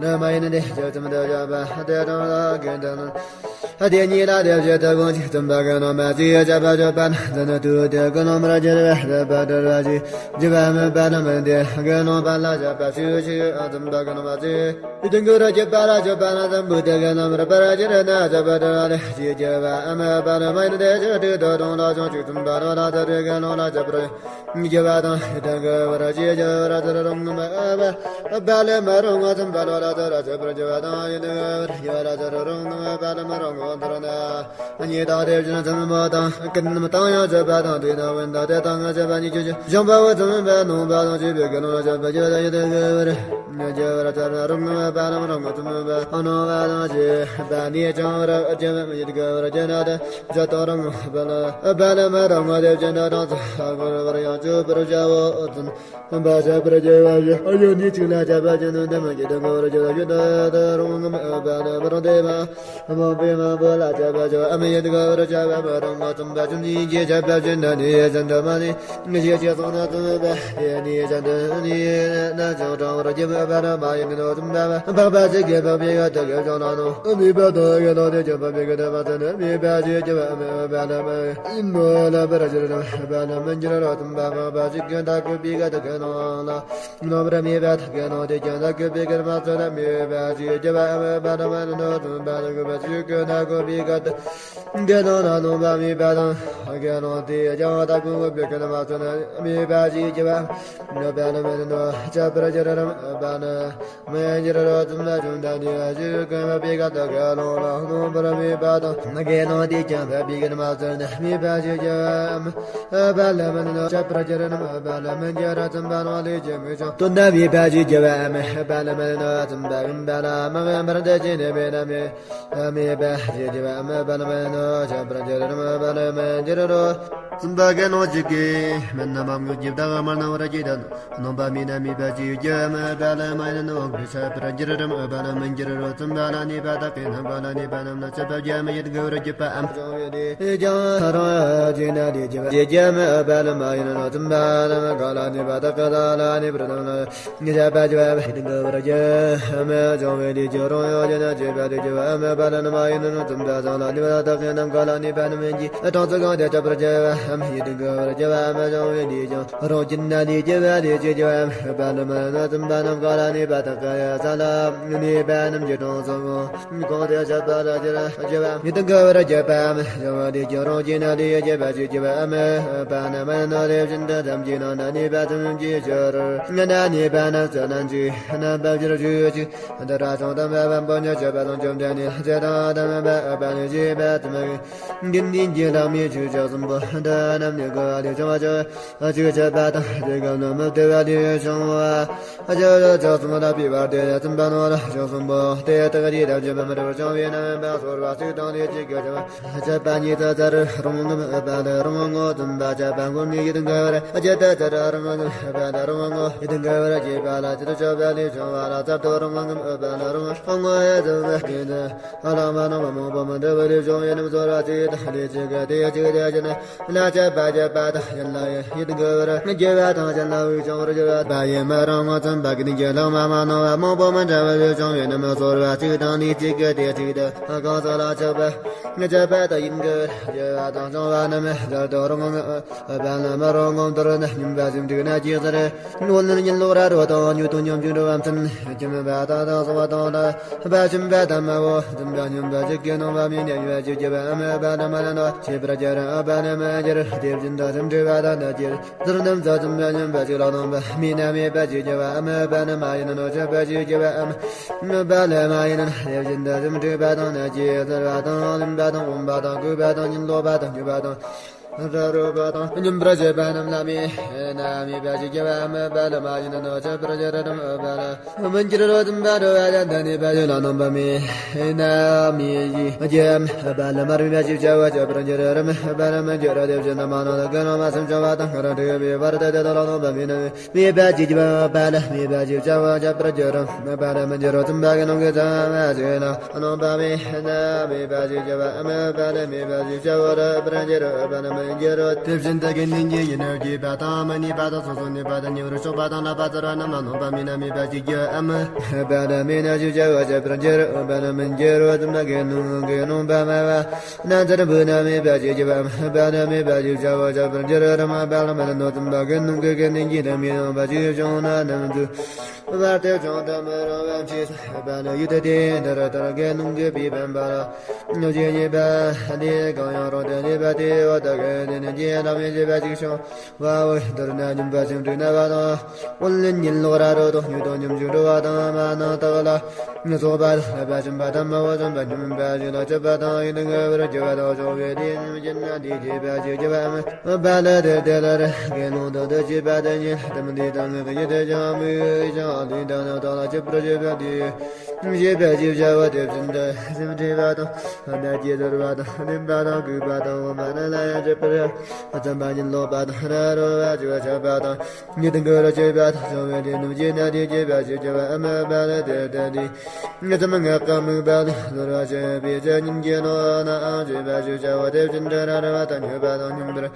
ལ་མ་ཡིན་དེ་ཞི་བ་བཙན་པོ་དེ་བྱ་བ་དེ་དང་ལ་གི་དང་། དེ་ཉིད་ལ་དེ་བཞིན་དུ་གང་ཞིག་བཙུན་པ་གི་ནོ་མ་ཅི་ཡ་བྱ་བ་བརྗོད་པ་ན་འཛིན་དུ་དེ་གི་ནོ་མར་གྱུར་བ་བྱ་བ་དེ་ར་ཞིག་གི་བ་མི་པ་ལ་མི་དེ་གི་ནོ་པ་ལ་བྱ་བ་ཞུ་ཞིག་བཙུན་པ་གི་ནོ་མ་ཅི་ཡི་དེ་གི་ར་གྱུར་པ་ལ་བརྗོད་པ་ན་བཙན་པོ་དེ་གི་ནོ་མར་པར་གྱུར་ན་བྱ་བ་དེ་ར་ལས་ཞིག་གི་བ་མི་པ་ལ་མི་དེ་ཞིག་དུ་དོ་དོང་ལ་བྱུང་ཞིག་བཙུན་པ་ལ་ལ་དེ་གི་ནོ་ལ་བྱ་བ་རྒྱུ་བ་དང་ཡི་དམ་གྱི་བར་ཅི་བྱ་བར་ཚུར་རུང་ངམ་ཨ་བ་པ་ལས་མ་རུང་ངོ་ཙམ་པ་ལོ་ལ་ཚུར་ཚུར་བར་རྒྱུ་བ་དང་ཡི་དམ་གྱི་བར་རྒྱུ་བ་ཚུར་རུང་ངམ་པ་ལས་མ་རུང་ངོ་མཐར་ན་ཉི་དང་དེ་བཞིན་ཙམ་མོ་དང་ཀུན་རྣམས་དང་ཡང་བཅས་པ་དང་དེ་དང་བན་དང་དེ་དང་ང་བཅས་པ་ཉིད་ཀྱི་བྱང་བ་བོ་ཙམ་པ་ནོ་པ་དང་བཅས་པའི་དགེ་སློང་ལ་བཅས་པ་རྒྱུ་བ་དང་ཡི་དམ་གྱི་བར་རྒྱུ་བ་ཚུར་རུང་ངམ་པ་ལས་མ་རུང་ངོ་ཙམ་པ་ནོ་པ་དང་བཅས་པ་ནི་ཅང་བར་རྒྱུ་བ་ཡི་དམ་གྱི་བར་རྒྱུ་ན་དེ། ཇ་ཏོ་རང་བ་ལ་བ་ལ་མ་རང་བ་དེ་བྱེད་ན་རང་ཚ་གོ་བར་ཡང་བཅུ་པར་བྱ་བ་ཙམ་པ་བྱ་བར་བྱ་བ་ཡི་ཨ་ཡོ་ནི་གཅིག་ལ་བྱ་བ་ཅན་དུ་འདི་མ་གི་དང་གོ་བར་བྱ་བ་ཡོད་ད་ད་རང་ངམ་བ་ལ་མ་རང་དེ་མ་མང་པོའི་མང་པོ་ལ་བྱ་བ་བྱ་ཨ་མ་ཡི་དགའ་བར་བྱ་བ་མ་རང་ང་ཙམ་པ་ཅུང་ནི་གི་བྱ་བ་ཅན་ད་ནི་ཡ་ཅན་ད་མ་ནི་ངི་ཞེས་ཞེས་སོང་ན་ཙམ་པ་དེ་ནི་ཡ་ཅན་ད་ནི་ན་ཅང་གྲང་བར་བྱ་བ་བ་ལ་མ་ཡི་ནི་ནོ་ཙམ་པ་བ་འཕགས་པ་ཚིག་གི་འཕགས་པའི་ཡོད་དག་གི་ལྗོངས་ལ་ནོ། མི་འཕགས་དང་ཡོད་དང་དེ་ཀྱང་འཕགས་པའི་གི་དེ་མ་ཚད་ནི་མི་འཕགས་ཀྱི་སྐྱེ་བ་མི་འཕགས་པ་ལ་མ་ཡིན་ནོ་ལ་པར་འགྱུར་རམ་འཕགས་པ་ལ་མི་འགྱུར་རོ། ཙམ་པ་འཕགས་པ་ཚིག་གི་མཐའ་འཁོབ་པའི་གི་དག་གི་ནང་ལ་ནོ་པར་མི་འཕགས་དག་གི་ནང་དེ་ཀྱང་མཐའ་འཁོབ་པའི་གི་མ་ཚད་ནི་མི་འཕགས་ཀྱི་སྐྱེ་བ་མི་འཕགས་པ་ལ་མ་ཡིན་ནོ། ཙམ་པ་འཕགས་པ་ཚིག་གི་མཐའ་འཁོབ་པའི་གི་དག་གི་ནང་ལ་ནོ་པ་མི་འཕགས་དང་གི་ནང་དེ་ཀྱང་མཐའ་འཁོབ་པའི་གི་མ་ཚད་ནི་མི་འཕགས་ཀྱི་སྐྱེ་བ་མི་འཕགས་པ་ལ་མ་ཡིན་ནོ། ཁྱད་པར་འགྱུར་རམ་འཕགས་པ་ནི། མི་འགྱུར་རོ། ཙམ་པ་ཅུང་ཟད་དེ་ཞིག་ཀུན་འཕགས་པའི་གི་དག་གི་ལོང་ལ་ནོ་པར་མི་འཕགས་དང་གི་ནང་དེ་ཀྱང་འཕགས་པའི་གི་མ་ཚད་ནི་མི་འཕགས་ཀྱི་སྐྱེ་བ་མི་འཕགས་པ་ལ་མ་ཡིན་ནོ། ཁྱད་པར་འགྱུར་རམ་འཕགས་པ་ལ་མི་འགྱུར་རོ། ཙམ་པ་རང་ལས་ཀྱི་མི་འབྱུང་དོན་དམ་མི་འཕགས་ཀྱི་སྐྱེ་བ་མི་འཕགས་པ་ལ་མ་ཡིན་ནོ། ཙམ་པ་ཀུན་འཕགས་ལ་མ་ཡིན་པར་འདོད་ཅིང་དེ་མེད་ན་མི་མི་འཕགས་ཀྱི་སྐྱེ་བ་མི་འཕགས་པ་ལ་མ་ཡིན་ནོ། ཁྱད་པར་འགྱུར་རམ་འཕགས་པ་ལ་མི་འགྱུར་རོ། ཙམ་པ་གི་ནང་གཅིག་གིས་མི་རྣམས་མ་དངོས་ཀྱི་བདག་མ་རྣམས་བར་གྱི་དོན། སྣང་བ་མེད་ན་མི་འཕགས་ཀྱི་སྐྱེ་བ་མི་འཕགས་པ་ལ་མ་ཡིན་ནོ། ཁྱད་པར་འགྱུར་རམ་འཕགས་པ་ལ་མི་འགྱུར་རོ། ཙམ་པ་ལ་གནས་པ་དག་གི་རྣམ་པ་ལ་གནས་པ་རྣམས་ལ་ཁྱད་པར་སྐྱེ་བ་མི་ཡི་དགའ་བར་གྱུར་པའམ། ཀྱང་རང་གཅིག་ན་དེ་སྐྱེ་བ་སྐྱེ་མི་འཕགས་པ་ལ་མ་ཡིན་ནོ། ཙམ་པ་ལ་མི་གང་ལ་གནས་པ་དག་གི་དག་ལ་གནས་པ་རྣམས་ལ། ངེས་པ་སྐྱེ་བ་མི་དགའ་བར་གྱུར་མི་འབྱུང་བའི་དེ་ཀྱང་རང་ཡོད་ཀྱང་ན་སྐྱེ་བ་དེ་སྐྱེ་བ་མི་འཕགས་པ་ལ་མ་ཡིན་ནོ། ཙམ་པ་ཚང་ལ་གནས་པ་དག་གི་རྣམ་གང་ལ་གནས་པ་རྣམས་ཀྱི་གྲངས་སུ་གང་དེ་ཁྱད་པར་སྐྱེ་བ། ཡིད་དུ་འགུལ་བར་བྱ་བ་མ་བྱུང་བའི་ལས་ཀྱང་རང་རྒྱུད་ན་ལས་བྱ་བ་ལས་བྱེད་ཀྱི་བ་མ་བ་ལ་མ་ན་ཙམ་པ་རྣམས་ག་ལ་ནུས་པ་དག་ག་ཡ་ས་ལ་ནུས་པ་རྣམས་ཀྱི་གྲངས་སུ་གང་དེ་བྱ་བ་ལ་བྱ་བ་ཡིད་དུ་འགུལ་བར་བྱ་བ་མ་བྱུང་བ་ལས་ཀྱང་རང་རྒྱུད་ན་ལས་བྱ་བ་བྱེད་ཀྱི་བ་མ་བ་ན་མ་ན་ལས་བཞིན་དུ་ཐམས་ཅད་ནང་ན་ནུས་པ་ཙམ་གྱིས་སྦྱོར་ང་ན་ནུས་པ་རྣམས་ཙམ་རྣམས་ཀྱིས་རྣམ་པར་བཞིར་བྱུང་ཅིག་འདི་ར་ཚོང་དམ་པ་བམ་པོ་ཉ་ཆོས་པ་དང་བཅོམ་ལྡན་འདས་ཚེ་དང་ལྡན་པ་ཨ་པ་ལས་བྱེད་པ་དམ་པའི་འདི་འདི་རྒྱུད་ལ་མི་ཆོས་ཕྱོགས་གསུམ་པོ་འདི་རྣམས་ནི་གོ་བ་ལས་བྱུང་བ་ཆོས་ཨ་ཆོས་ཆོས་པ་དང་དེ་སྐབས་ནི་མི་བདེ་བ་ལས་བྱུང་བ་ཨ་ཆོས་ཆོས་ཕྱོགས་གསུམ་ལ་པི་བར་དེ་ཙམ་པ་ནོ་ལ་ཕྱོགས་གསུམ་པོ་དེ་དག་གི་རབ་ཀྱི་མི་མི་རབ་བྱུང་བའི་རྣམ་པ་ཚོར་བ་ཚིག་དང་ལས་ཀྱི་སྐད་ཆ་བ་ཆོས་པ་ཉིད་དུ་ཚར་རང་ངམ་ཨ་པ་ལ་རང་ངོ་ཙམ་པ་ཆོས་པ་ངོ་ནི་ཡིད་འགལ་བར་ཨ་ཆོས་དུ་ཚར་རང་ངམ་ཨ་པ་ལ་རང་ངོ་ཡིད་འགལ་བར་བྱེད་པ་ལ་ཅི་ལྟར་ཆོས་པ་ལས་བྱུང་བ་ལ་ཚར་དུ་རང་ངམ་ཨ་པ་ལ་རང་ངོ་ཡིད་འགལ་བར་བྱེད་དུ། ཨ་ལ་མ་ནོ་བ་མོ་བ་མ་འདྲ་བ་ལས་བྱུང་བའི་རྣམ་ཚོར་བ་ཚིག་དང་ལས་ཅི་ག་དེ་ཡ་ཅི་ག་དེ་ཡ་ཅི་ན་ལ་ཆ་པ་ཆ་པ་དང་ཡན་ལ་ཡ་ཡིད་འགལ་བར་རྒྱལ་བ་དང་ཡན་ལ་བའི་བྱང་བར་རྒྱལ་བ་པ་ཡེ་མ་རང་ངོ་ཙམ་པ་གི་ནི་རྒྱལ་ལ་མ་མ་ནོ་བ་མོ་བ་མ་འདྲ་བ་ལས་བྱུང་བའི་རྣམ་ཚོར་བ་ཚིག་དང་ལས་ཅི་ག་དེ་ཡ་ཅི་དང་གང་ཟག་ལ་ཆགས་པ་ཆགས་པ་དང་ཡིད་འགལ་བར་རྒྱལ་བ་དང་བྱང་བ་རྣམས་ཟར་དུ་རང་ངོ་ཨ་པ་ལ་མ་རང་ངོ་མདོར་ན་སྙོམས་པ་སེམས་འགྲིག་ན་ཅི་ཟེར། ནོར་ལེན་ཉིན་ལོག་ར་རོ་དང་ཉུ་དང་ཉམ་ཆུང་འགྲོ་བ་མཚན་ཁྱིམ་པ་དང་དང་སོང་བ་དང་ལ་བ་ཁྱིམ་པ་དང་མ་བོ་འཛིན་པ་སྙོམས་པ་ཅིག་གི་ནང་བ་མི་ཉམས་པ་ཅིག་གི་བ་མི་བ་ལ་མ་ལ་ནོ་ཆེ་བར་གྱུར་ཨ་བ་ལ་མ་གྱུར་དེ་བཞིན་དུ་སེམས་འདྲེ་བ་དང་ད་ཅིར་ཟུར་རྣམས་ཚོ་འཛིན་པ་སྙོམས་པ་ཅིག་ལ་སྣང་བ་མི་ན་མེད་པ་ཅིག་གི་བ་ཨ་མ་བ་ལ་མ་ཡིན་ནོ་ཆེ་བ་ཅིག་གི་བ་ཨ་མ་བ་ལ་མ་ཡིན་ནོ་དེ་བཞིན་དུ་སེམས་འདྲེ་བ་དང་ད་ཅིར་ཟུར་བ་དང་ལིམ་པ་དང་འོམ་པ་དང་རྐུ་བ་དང་ཉིན་ལོག་པ་དང་འགྱུར་བ་དང་། ར་རོ་པ་དང་སྙོམས་པར་བྱེད་པ་རྣམས་ལ་མི་ན་མེད་པ་ཞིག་སྐྱེ་བ་མེད་པ་ལ་མ་ཡིན་ནོ་ཆོས་པར་འགྱུར་རམ་པ་ལ་མི་འགྱུར་རོ་དམ་པ་རོ་བ་ལ་འདའ་ནི་པ་ཞིག་ལ་སྣང་བ་མི་ན་མི་ཡི་སྐྱེ་བ་མེད་པ་ལ་མ་རིག་པ་ཞིག་བྱ་བ་ཆོས་པར་འགྱུར་རམ་པ་ལ་མི་འགྱུར་རོ་དེ་བཞིན་དུ་མ་ནོ་དག་གི་ནོ་མ་སེམས་བྱ་བ་དང་ང་རང་འདྲི་བའི་བར་དུ་དེ་དག་ལ་སྣང་བ་མི་ན་མི། མེད་པ་ཅིག་སྐྱེ་བ་མེད་པ་ལ་མེད་པ་ཞིག་བྱ་བ་ཆོས་པར་འགྱུར་རམ་མེད་པ་ལ་མི་འགྱུར་རོ་དམ་པ་གི་ནང་གི་བྱ་བ་ཞིག་ལ་སྣང་བ་མེད་ན་མེད་པ་ཞིག་སྐྱེ་བ་མེད་པ་ལ་མེད་པ་ཞིག་བྱ་བ་ར་པར་འགྱུར་རོ་པ་ལ་མི་འགྱུར་རོ། དེ་བཞིན་དུ་དགེ་འདུན་གྱི་ཡིན་ན་རྒྱས་པ་དང་མི་ནུས་པ་དང་སོ་སོ་ནུས་པ་དང་ཉེ་བར་གཤོག་པ་དང་བསླབ་པ་ཚར་བ་རྣམས་ལ་སྣང་བ་མེད་ན་མེད་པ་ཞིག་སྐྱེ་བ་མེད་པ་ལ་མེད་ན་ཞིག་བྱ་བ་ཆོས་པར་འགྱུར་རོ་པ་ལ་མི་འགྱུར་རོ་དམ་པ་གི་ནང་གི་སྣང་བ་མེད་པ། ན་ཚར་བུ་ན་མེད་པ་ཞིག་སྐྱེ་བ་མེད་པ་ན་མེད་པ་ཞིག་བྱ་བ་ཆོས་པར་འགྱུར་རམ་པ་ལ་མ་ལ་ནོ་དམ་པ་གི་ནང་གི་དགེ་འདུན་གྱི་དམ་ཡིན་པ་ཞིག་བྱུང་ན་ནམ་དུ་བར་དུ་བྱུང་དུ་མི་རུང་བ་མཆིས་པ་ལ་ཡུལ་དུ་དེ་འདིར་ལྟར་དགེ་སློང་གི་པའི་བན་པ་ལ་ཉོ་བྱེད་ཉེས་པ་འདི་གང་ཡང་རུང་དུ་ལེགས་པ་དེ་འོ་ད་གི་དེ་ནི་རྗེས་ལ་མི་བྱེད་པ་ཞིག་བྱུང་བའོ། མདོར་ན་སྙོམས་པ་སེམས་འགྲིག་ན་བ་དང་། ཨོ་ལན་ཉིན་ལོག་ར་རོ་དང་ཉུ་དང་ཉམ་ཆུང་འགྲོ་བ་དང་མ་ནང་དག་ལ། ཉོ་ཚོགས་པ་ལ་བ་ཞིམ་པ་དམ་མ་བོ་ཙམ་པ་སྙོམས་པ་ཞིག་ལ་སྤྱོད་པ་དང་ཡིན་ངེས་པར་སྐྱེ་བ་དང་བྱུང་བའི་དེ་ཉིད་ཀྱི་ན་དེ་སྐྱེ་བ་ཞིག་སྐྱེ་བ་མེད་པ་ལ་དེ་དེ་ལ་ར་དགེ་སློང་དང་དུ་སྐྱེས་པ་དེ་ཉིད་དམ་དེ་དང་ངེས་ཀྱི་དེ་ཀྱང་མི་ཡོད་ཀྱང་དེ་དང་ན་དག་ལ་སྐྱེ་བར་བྱེད་པ་དེ། བྱེད་པ་ཞིག་བྱ་བ་དེ་བཞིན་དུ་སེམས་འཁྲུལ་བ་དང་ན་སྐྱེ་ཟོར་བ་དང་ལེན་པ་དང་གུས་པ་དང་འོ་མ་ན་ལ་ཡང་སྤྱོད་པར་ཡང་ཙམ་པ་ཉིད་ལོག་པ་དང་ར་རོ་བ་ཅི་བ་ཆགས་པ་དང་། ཉིད་དུ་འགོད་ར་བྱེད་པ་དང་བྱུང་བའི་དེ་ནུབ་ཀྱི་ན་དེ་སྐྱེ་བ་ཞིག་སྐྱེ་བ་མེད་པ་ལ་དེ་ལྟ་དེ། ངེས་ཙམ་ངེས་པ་དམིགས་པ་ལ་ནོར་བ་ཞེས་པའི་ཚེ་ཉིན་གྱི་ནོ་ནའང་བྱེད་པ་ཞིག་བྱ་བ་དེ་བཞིན་དུ་ར་ར་བ་དང་མྱོས་པ་དང་སྙོམས་པར་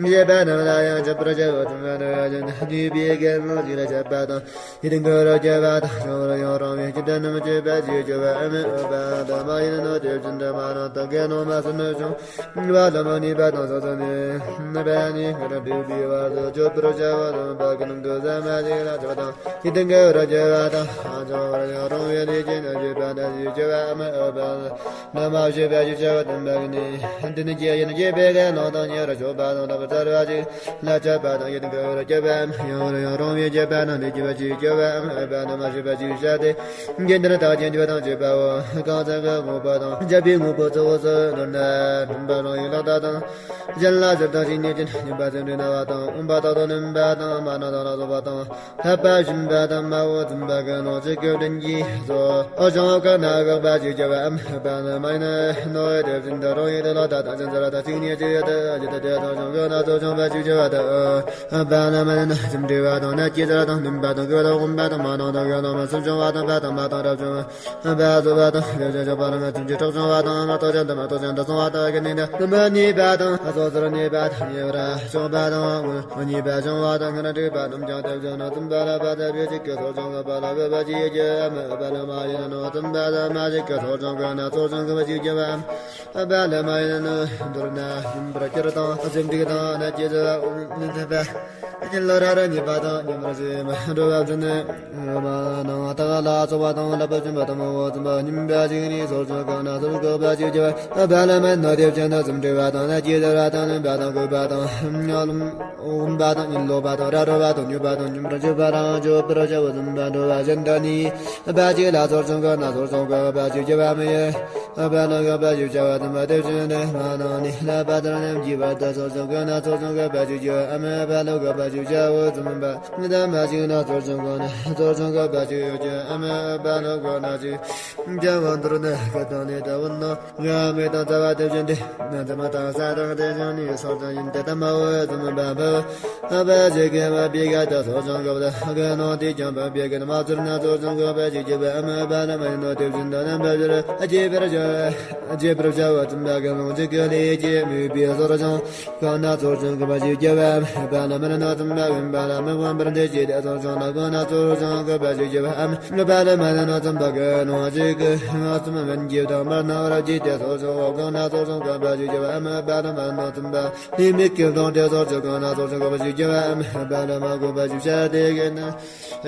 བྱེད་པ་རྣམས་ལ་ཡང་སྤྱོད་པར་བྱ་བ་ཙམ་པ་ནོར་བ་ཅན་དུས་པའི་དགེ་སློང་ཞིག་ལ་སྤྱད་པ་དང་ཡིད་དུ་འགོད་ར་བྱེད་པ་དང་བྱུང་བར་ཡང་རུང་བའི་སྐྱེ་ལྡན་རྣམས་བྱེད་པ་ཞིག་སྐྱེ་བ་མེད་པ་དང་མ་ཡིན་ནོ་དེ་བཞིན་དུ་མ་ནོ་དག་གི་ནོ་མ་སུ་ནོ་བྱུང་བ་ལ་མ་ནུས་པ་དང་སོ་སོ་ནས་ནི་པ་ནི་ངར་འདུས་པའི་བར་དུ་སྤྱོད་པར་བྱ་བ་དང་བ་གི་ནང་དུ་ཟ་མ་ཞིག་ལ་སྤྱོད་དང་ཡིད་དུ་འགལ་བར་བྱེད་པ་དང་བྱང་བར་ཡང་རུང་བའི་ལས་ཀྱི་ན་བྱེད་པ་ན་ཞིག་སྐྱེ་བ་མེད་པ་ན་མ་བྱེད་པ་ཞིག་བྱ་བ་དམ་པ་ནི་འདི་ནི་སྐྱེ་ཡིན་སྐྱེ་བའི་གནས་ལོག་དང་ཉེ་རུ་ཆོག་པ་དང་ལྟ་བུ་ཚར་བ་ཞིག་ལ་སྤྱད་པ་དང་ཡིད་དུ་འགལ་བར་སྐྱེ་བའམ་ཡང་བར་ཡང་རུང་བའི་སྐྱེ་བ་ན་འདི་སྐྱེ་བ་ཞིག་སྐྱེ་བའམ་ཨ་པ་ན་མ་བྱེད་པ་ཞིག་བྱ་སྟེ། འགལ་འདིར་བརྟག་ཅིང་དཔྱོད་དང་དཔྱོད་པའོ། གང་ཟག་གི་དངོས་པོ་དང་སྤྱད་པའི་དངོས་པོ་གཙོ་བོ་སུ་ནོར་ན་སྨིན་པ་རང་ཡུལ་ལག་བརྡ་དང་། གཞན་ལ་ཟེར་དང་ཞིང་ནས་ཀྱང་སྙན་པ་ཟེར་འདྲེ་ན་བ་དང་འོན་པ་དག་དང་ནུན་པ་དང་མ་ན་དག་ལ་སོགས་པ་དང་ལྷག་པ་ཞིམ་པ་དང་མ་བོ་འཛིན་པ་གི་ནོ་ཅི་གི་དྲིན་གྱིས་སོ། ཨོ་ཞང་ཨོ་ཀ་ན་དགག་པ་ཅིག་སྐྱེ་བ་ཨམ་ཧ་པ་ན་མ་ཡིན་ནོ་ཡི་དེ་བཞིན་དུ་རང་ཡུལ་ལག་བརྡ་དང་ཅན་ཟེར་བ་དང་ཞིང་ནས་ཅི་ཡོད་དུ་ཡོད་དུ་དེ་དང་ཞང་གི་ན་ཚོ་ཞང་པ་ཅིག་སྐྱེ་བ་དང་། པ་ན་མ་ན་ན་ཅིམ་འདྲེ་བ་དང་ན་སྐྱེ་ཟ་དང་ནུན་པ་དང་གོས་དང་འོན་པ་དང་མ་དང་དང་གོས་དང་མ་སུམ་ཆུང་བ་དང་པ་དང་མ་དང་རབ་ཆུང་ པ་བཟོ་བ་དང་། ཡོ་བྱད་ཆོག་པ་རང་ངམ་ཅི་གྲོགས་བྱུང་བ་དང་། མ་གཏོགས་ཅན་དང་མ་གཏོགས་ཅན་དུ་སོང་བ་དང་། གི་ནི་དང་མ་ནུས་པ་དང་། སོ་སོར་གནས་པ་དང་། ཉེ་བར་ཕྱོགས་པ་དང་། མ་ནུས་པ་བྱུང་བ་དང་། ང་ན་འགྲིག་པ་རྣམས་ཀྱང་དེ་བཞིན་ནོ། བཙུན་པ་ལ་བ་དང་བུ་གཅིག་གི་ཚོགས་ཀྱང་གི་པ་ལ་བུ་བ་གཅིག་གི་ཨ་མ་བུ་པ་ལ་མ་ཡིན་ནོ། བཙུན་པ་ལ་མ་གཅིག་གི་ཚོགས་ཀྱང་གི་ན་ཚོགས་ཀྱང་གི་བུ་གཅིག་གི་བ་པ་ལ་མ་ཡིན་ནོ། མདོར་ན་ཡིན་པར་གྱུར་དང་། སེམས་འགྲིག་དང་། ན་སྐྱེ་ཚེ་བ་འོང་ནི་ཚེ་བ། ཉིན་ལ་ར་ར་ཉེས་པ་དང་། ཉམས་ར་ཞེས་མ་འགྲོ་བ་བཞིན་ནི། མ་ནང་ཐག་ལ་སོགས་པ་དང་། ལག་པ་བཅིངས་པ་དང་། མ་བོ་བཙུན་པ་སྙོམས་པ་ཞིག་ནི། སོར་ཆུང་གང་ན་སོར་གོ་བ་ཞིག་བགྱི་བ། བ་ལ་མ་ནོ་དེ་བཞིན་དུ་སུམ་སྒྲིལ་བ་དང་། ན་སྐྱེ་ཚེ་བ་དང་། ལོན་པ་དང་། གོས་པ་དང་། ཉ་ལུམ། འོན་པ་དང་། གཉིད་ལོག་པ་དང་། ར་རོ་བ་དང་། ཉུག་པ་དང་། ཉུམ་ར་འཇུ་བ་རང་འཇུ་པར་བྱ་བ་བཙུན་པ་འགྲོ་བ་གཞན་དག་ནི། བ་གཅིག་ལ་སོར་ཆུང་གང་ན་སོར་ཆུང་གོ་བ་ཞིག་བགྱི་བ་མི་ཡི། བ་ལ་གོ་བ་ཞིག་བྱ་བ་བཙུན་པ་དེ་བཞིན་དུ་མ་ནང་ནི། ལ་པ་དང་ནམ་གྱི་བར་དུ་སོར་ཆུང་གང་ན་སོར་ཆུང་གོ་བ་ཞིག་བགྱི་བ། ཨ་མ་བ་ལ་གོ་བ་ཞིག་བྱ་བ་བཙུན་པ། ད་མ་ཞིག་ན་སོར་ཆུང་གང་ན་སོར་ཆུང་གོ་བ་ཞིག་བགྱི་བ། ཨ་མ་བ་ལ་གོ་ན་ཞིག་བྱ་བ། མདོར་ན་སྐད་དང་ནི་ལྟ་བུ་ནོ། ཡ་མེ་དང་རྩ་བ་དེ་བཞིན་ཏེ། ན་ཙ་མ་དང་ས་དང་དེ་བཞིན་ནི་སོར་ཆུང་ཡིན་ཏེ། ད་མ་བོ་བཙུན་པ་བོ། ཨ་བ་ཞིག་གི་མ་པི་ག་ད་སོར་ཆུང་གོ་བ་ད་གི་ནོ། དེ་ཀྱང་བ་པི་ག་ན་མ་ཚུར་ན་སོར་ཆུང་གོ་བ་ཞིག་བགྱི་བ། ཨ་མ་བ་ལ་མ་ཡིན་ནོ། དེ་བཞིན་དུ་རྣམ་པ་བཞིར་རྒྱས་པར་བྱ་བ། རྒྱས་པར་བྱ་བ་བཙུན་པ་གི་ལོངས་སྤྱོད་ཀྱི་ལས་ཀྱིས་མོས་པའི་སོར་ཆུང་གང་ན་སོར་ཆུང་གོ་བ་ཞིག་བགྱི་བ། བ་ལ་མ་ཡིན་ནོ། བཙུན་པ་གི་བ་ལ་མི་ཕམ་པར་འདི་བྱས་ཏེ། སོར་ཆུང་ལ་གང་ན་སོར་ཆུང་གོ་བ་ཞིག་བགྱི་བ། ཨ་མ་བ་ལ་མ་ཡིན་ནོ། བཙུན་པ་གི་ལོངས་སྤྱོད་ཀྱི་ལྷག་བསམ་སྨོན་གྱིས་དང་པོར་རྣམ་པར་བརྒྱན་ཏེ། སོར་ཆུང་གང་ན་སོར་ཆུང་གོ་བ་ཞིག་བགྱི་བ། ཨ་མ་བ་ལ་མ་ཡིན་ནོ། བཙུན་པ་ལྷད་མེད་ཀྱི་ལོངས་སྤྱོད་སོར་ཆུང་གང་ན་སོར་ཆུང་གོ་བ་ཞིག་བགྱི་བ། ཨ་མ་བ་ལ་མ་གོ་བ་ཞིག་བྱ་སྟེ། གི་ནི་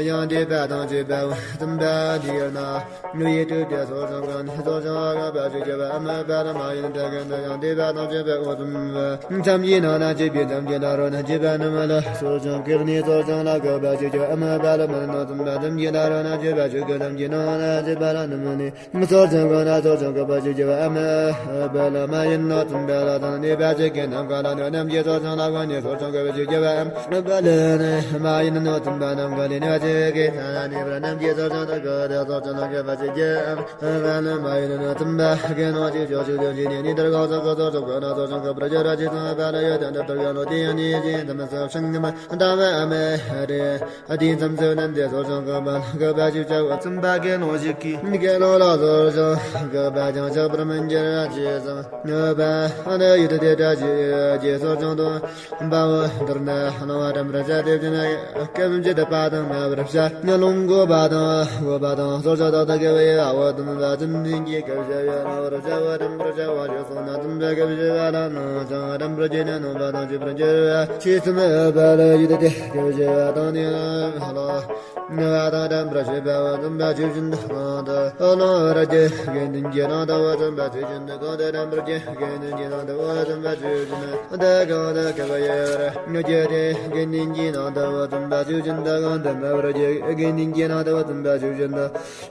ཡང་དེ་བ་དང་བཅས་པ་བཙུན་པ་འདི་ཡོད་ན། ཡིད་དུ་དེ་སོར་ཆུང་གང་ནི་སོར་ཆུང་གོ་བ་ཞིག་བགྱི་བ། ཨ་མ་བ་ལ་མ་ཡིན་ཏེ། གི་ནི་ཡང་དེ་བ་དང་བཅས་པ་འོ་བཙུན་པ། མཚམས་ཀྱི་ནང་ན་སྐྱེས་པའི་མཚམས་ཀྱི་ན་རོ་ན་སྐྱེས་པ་རྣམས་ལ། སོར་ཆུང་གི་ནི་སོར་ཆུང་ལ་གོ་བ་ཞིག་བགྱི་བ། ཨ་མ་བ་ལ་མ་ཡིན་ནོ། བཙུན་པ་མཚམས་ཀྱི་ན་རོ་ན་སྐྱེས་པ་ཆོས་ཀྱི་མཚམས་ཀྱི་ནང་ན་སྐྱེས་པ་ལ་རྣམས་ནི། སོར་ཆུང་གང་ན་སོར་ཆུང་གོ་བ་ཞིག་བགྱི་བ། ཨ་མ་བ་ལ་མ་ཡིན་ནོ། བཙུན་པ་ལ་དང་ནུས་པ་ཅན་གྱི་ནམ་མཁའ་ལ་ནི། རྣམས་ཀྱི་སོར་ཆུང་ལ་གང་ནི་སོར་ཆུང་གོ་བ་ཞིག་བགྱི་བ། ཨ་མ་བ་ལ་ནི་མ་ཡིན་ནོ། བཙུན་པ་ནམ་མཁའ་ལས་ནུས་པ་ཅན་གྱི་ས་ལ་ནི་བར་རྣམས་ཀྱི་སོར་ཆུང་དུ་གོ་སྟེ། སོར་ཆུང་ལ་གོ་བ་ཞིག་བགྱི། ཨ་མ་བ་ལ་མ་ཡིན་ནོ། བཙུན་པ་གི་ནོ་ཅིག་ཕྱོགས་ཤིག་ལ་ཅི་ནི་ནི་དར་གང་ཟག་གི་སོར་ཆུང་གང་ན་སོར་ཆུང་གོ་བ་ཞིག་ར་ཅི་ཙམ་བ་ལ་ཡོད་དེ་འདི་ལྟར་ག་ལོ་དེ་ཡང་ནི་ཅི་ཙམ་སོ་ཤིང་ནི་མ་ད་བ་ཨ་མ་རེ། ཨ་དེ་མཚམས་སུ་རྣམས་ཀྱི་སོར་ཆུང་གོ་བ་ལ་གོ་བ་ཞིག་བྱ་བ། བཙུན་པ་གི་ལོངས་སྤྱོད་ཀྱི་དགེ་སློང་ལ་སོར་ཆུང་གོ་བ་ཀྱང་ཆགས་པར་མི་འགྱུར་ཅེས་སམ། ཉོ་བ་ཨ་ནི་ཡུལ་དུ་དེ་འདྲ་ཞིག་ཀྱི་སོར་ཆུང་དུ་འབའ་བོ། མདོར་ན་སྣང་བ་དྲན་པར་བྱ་སྟེ་བྱས་ན། སྐད་ཅིག་ད་པ་དང་མ་བར་བྱ། ཉ་ལོང་གོ་བ་དང་གོ་བ་དང་སོར་ཆུང་དག་ཏུ་དགེ་བའི་ཨ་བ་དུམ་བ་ཙམ་ནི་གི་སྐད་བྱ་བའི་སྣང་བར་བྱ་བ་དྲན་པར་བྱ་བ་ཞིག་སོང་ན། དུམ་བ་སྐད་བྱ་བ་ལ་སྣང་ཞིང་དྲན་པར་བྱས་ནས་སྣང་བ་དང་བཅས་པར་འགྱུར་བ། ཆོས་གསུམ་ཨ་བ་ལ་ཡུལ་དུ་དེ་སྐད་བྱ་བ་དང་ནི་ལ། ནི་བ་དང་དྲན་པར་བྱེད་པ་བ་དུམ་བ་ཆོས་ཅན་དུ་གང་དུ་སྣང་བར་བྱེད། དགེ་འདུན་གྱི་ནང་དུ་བ་དུམ་བ་ཆོས་ཅན་དུ་གང་དུ་དྲན་པར་བྱེད། དགེ་འདུན་གྱི་ནང་དུ་བ་དུམ་བ་ཆོས་ཅན་དུ་གང་དུ་སྐད་བྱ་བར་ཉོ་བྱེད་དེ། དགེ་འདུན་གྱི་ནང་དུ་བ་དུམ་བ་ཆོས་ཅན་དུ་གང་དུ་སྨྲ་བར་བྱེད། དགེ་འདུན་གྱི་ནང་དུ་བ་དུམ་བ་ཆོས་ཅན་དུ་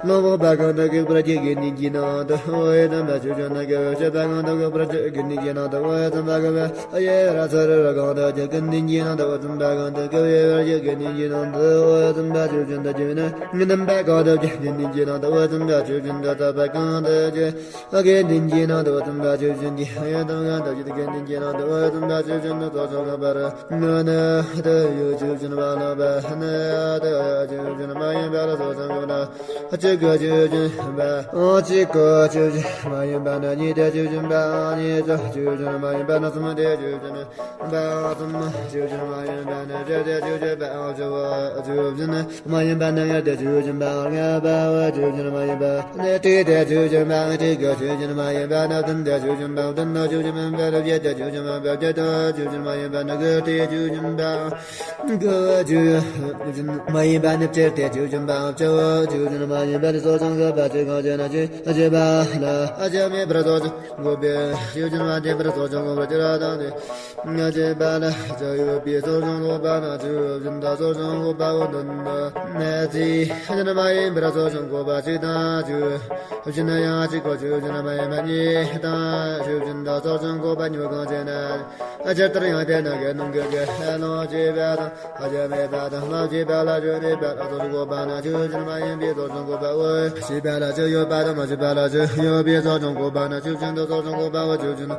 ལོང་བོ་བ་གང་དུ་གེགས་པར་བྱེད། དགེ་འདུན་གྱི་ནང་དུ་འོ་ཡེ་དུམ་བ་ཆོས་ཅན་དུ་གེགས་པར་བྱེད་པ་གང་དུ་གེགས་པར་བྱེད། དགེ་འདུན་གྱི་ནང་དུ་འོ་ཡེ་དུམ་བ་གེགས་པར་ཨ་ཡེ་ར་ཚ་ར་ར་གང་དུ་བྱེད། དགེ་འདུན་གྱི་ནང་དུ་འོ་དུམ་བ་གང་དུ་གེགས་ཡེ་བར་བྱེད། དགེ་འདུན་གྱི་ནང་དུ་འོ་ཡེ་དུམ་བ་ཆོས་ཅན་དུ་བྱེད་ན། ནི་དུམ་བ་གང་དུ་བྱེད། དགེ་འདུན་གྱི་ནང་དུ་འོ་དུམ་བ་ཆོས་ཅན་དུ་ཚ་བ་གང་དུ་བྱེད། དགེ་འདུན་གྱི་ནང་དུ་འོ་དུམ་བ་ཆོས་ཅན་དུ་ཡེ་དུམ་གང་དུ་བྱེད། དགེ་འདུན་གྱི་ནང་དུ་འོ་དུམ་བ་ཆོས་ཅན་དུ་ཚོགས་ཆོག་ག་པར་ནི་ནི་དུ་ཡོད་ཆོས་ཅན་མ་ལོག་པ་ནི་དུ་ཆོས་ཅན་མ་ཡིན་པ་ལ་སོགས་སམ་གི་ན། གཅིག་གི་ཆོས་ཅན་པ། གཅིག་གི་ཆོས་ཅན་མ་ཡིན་པ་ནི། གཉིས་དེ་ཆོས་ཅན་པ། གཉིས་སུ་ཆོས་ཅན་མ་ཡིན་པ་ནི། གསུམ་དེ་ཆོས་ཅན་པ། གསུམ་ཆོས་ཅན་མ་ཡིན་པ་ནི། བཞི་དེ་ཆོས་ཅན་པ། བཅུ་བོ་ཆོས་ཅན་མ་ཡིན་པ་ནི། ལྔ་དེ་ཆོས་ཅན་པ། ལྔ་པོ་ཆོས་ཅན་མ་ཡིན་པ་ནི། དྲུག་དེ་ཆོས་ཅན་པ། དྲུག་གི་ཆོས་ཅན་མ་ཡིན་པ་ནི། བདུན་དེ་ཆོས་ཅན་པ། བདུན་ནི་ཆོས་ཅན་མ་ཡིན་པ་ནི། བརྒྱད་དེ་ཆོས་ཅན་པ། བརྒྱད་དེ་ཆོས་ཅན་མ་ཡིན་པ་ནི། དགུ་དེ་ཆོས་ཅན་པ། དགུ་ཆོས་ཅན་མ་ཡིན་པ་ནི། བཅུ་དེ་ཆོས་ཅན་པ། བཅུ་ཆོས་ཅན་མ་ཡིན་པ་ནི། སོགས་ཀྱང་གི་བ་ཅི་གང་བྱས་ན་ཅི་བྱེད་པ་ལ། ཨ་ཅི་མེད་པར་སོགས་ཀྱང་གོ་བས། ཆོས་ཅན་མ་ཡིན་པར་སོགས་ཀྱང་གོ་བ་ཅི་ར་དང་ནི། ང་བྱེད་པ་ལ་ཅི་ཡོད་པའི་སོགས་ཀྱང་གོ་བ་ན་ཆོས་ཅན་དང་སོགས་ཀྱང་གོ་བའོ། འདི་ནི་ནི་ཅི་ཅན་མ་ཡིན་པར་སོགས་ཀྱང་གོ་བ་ཅི་དང་ཆོས་ཅན་ཡང་གཅིག་གོ། ཆོས་ཅན་མ་ཡིན་པ་གཉིས་དང་ཆོས་ཅན་དང་སོགས་ཀྱང་གོ་བ་གཉིས་པོ་གང་བྱས་ན། ཨ་ཇི་ལྟར་ཡང་དེ་ན་དགེ་སློང་གི་དགེ་སློང་བྱེད་པ་དང་། ཨ་ཇི་མེད་པ་དང་མ་བྱེད་པ་ལ་ཆོས་མེད་པ་ལ་སོགས་གོ་བ་ན་ཆོས་ཅན་མ་ཡིན་པའི་སོགས་ཀྱང་གོ་བའོ། བྱེད་པ་ལ་ཆོས་ཡོད་པ་དང་མ་བྱེད་པ་ལ་ཆོས་ཡོད་པའི་སོགས་ཀྱང་གོ་བ་ན་ཆོས་ཅན་དང་སོགས་ཀྱང་གོ་བའོ། ཆོས་ཅན་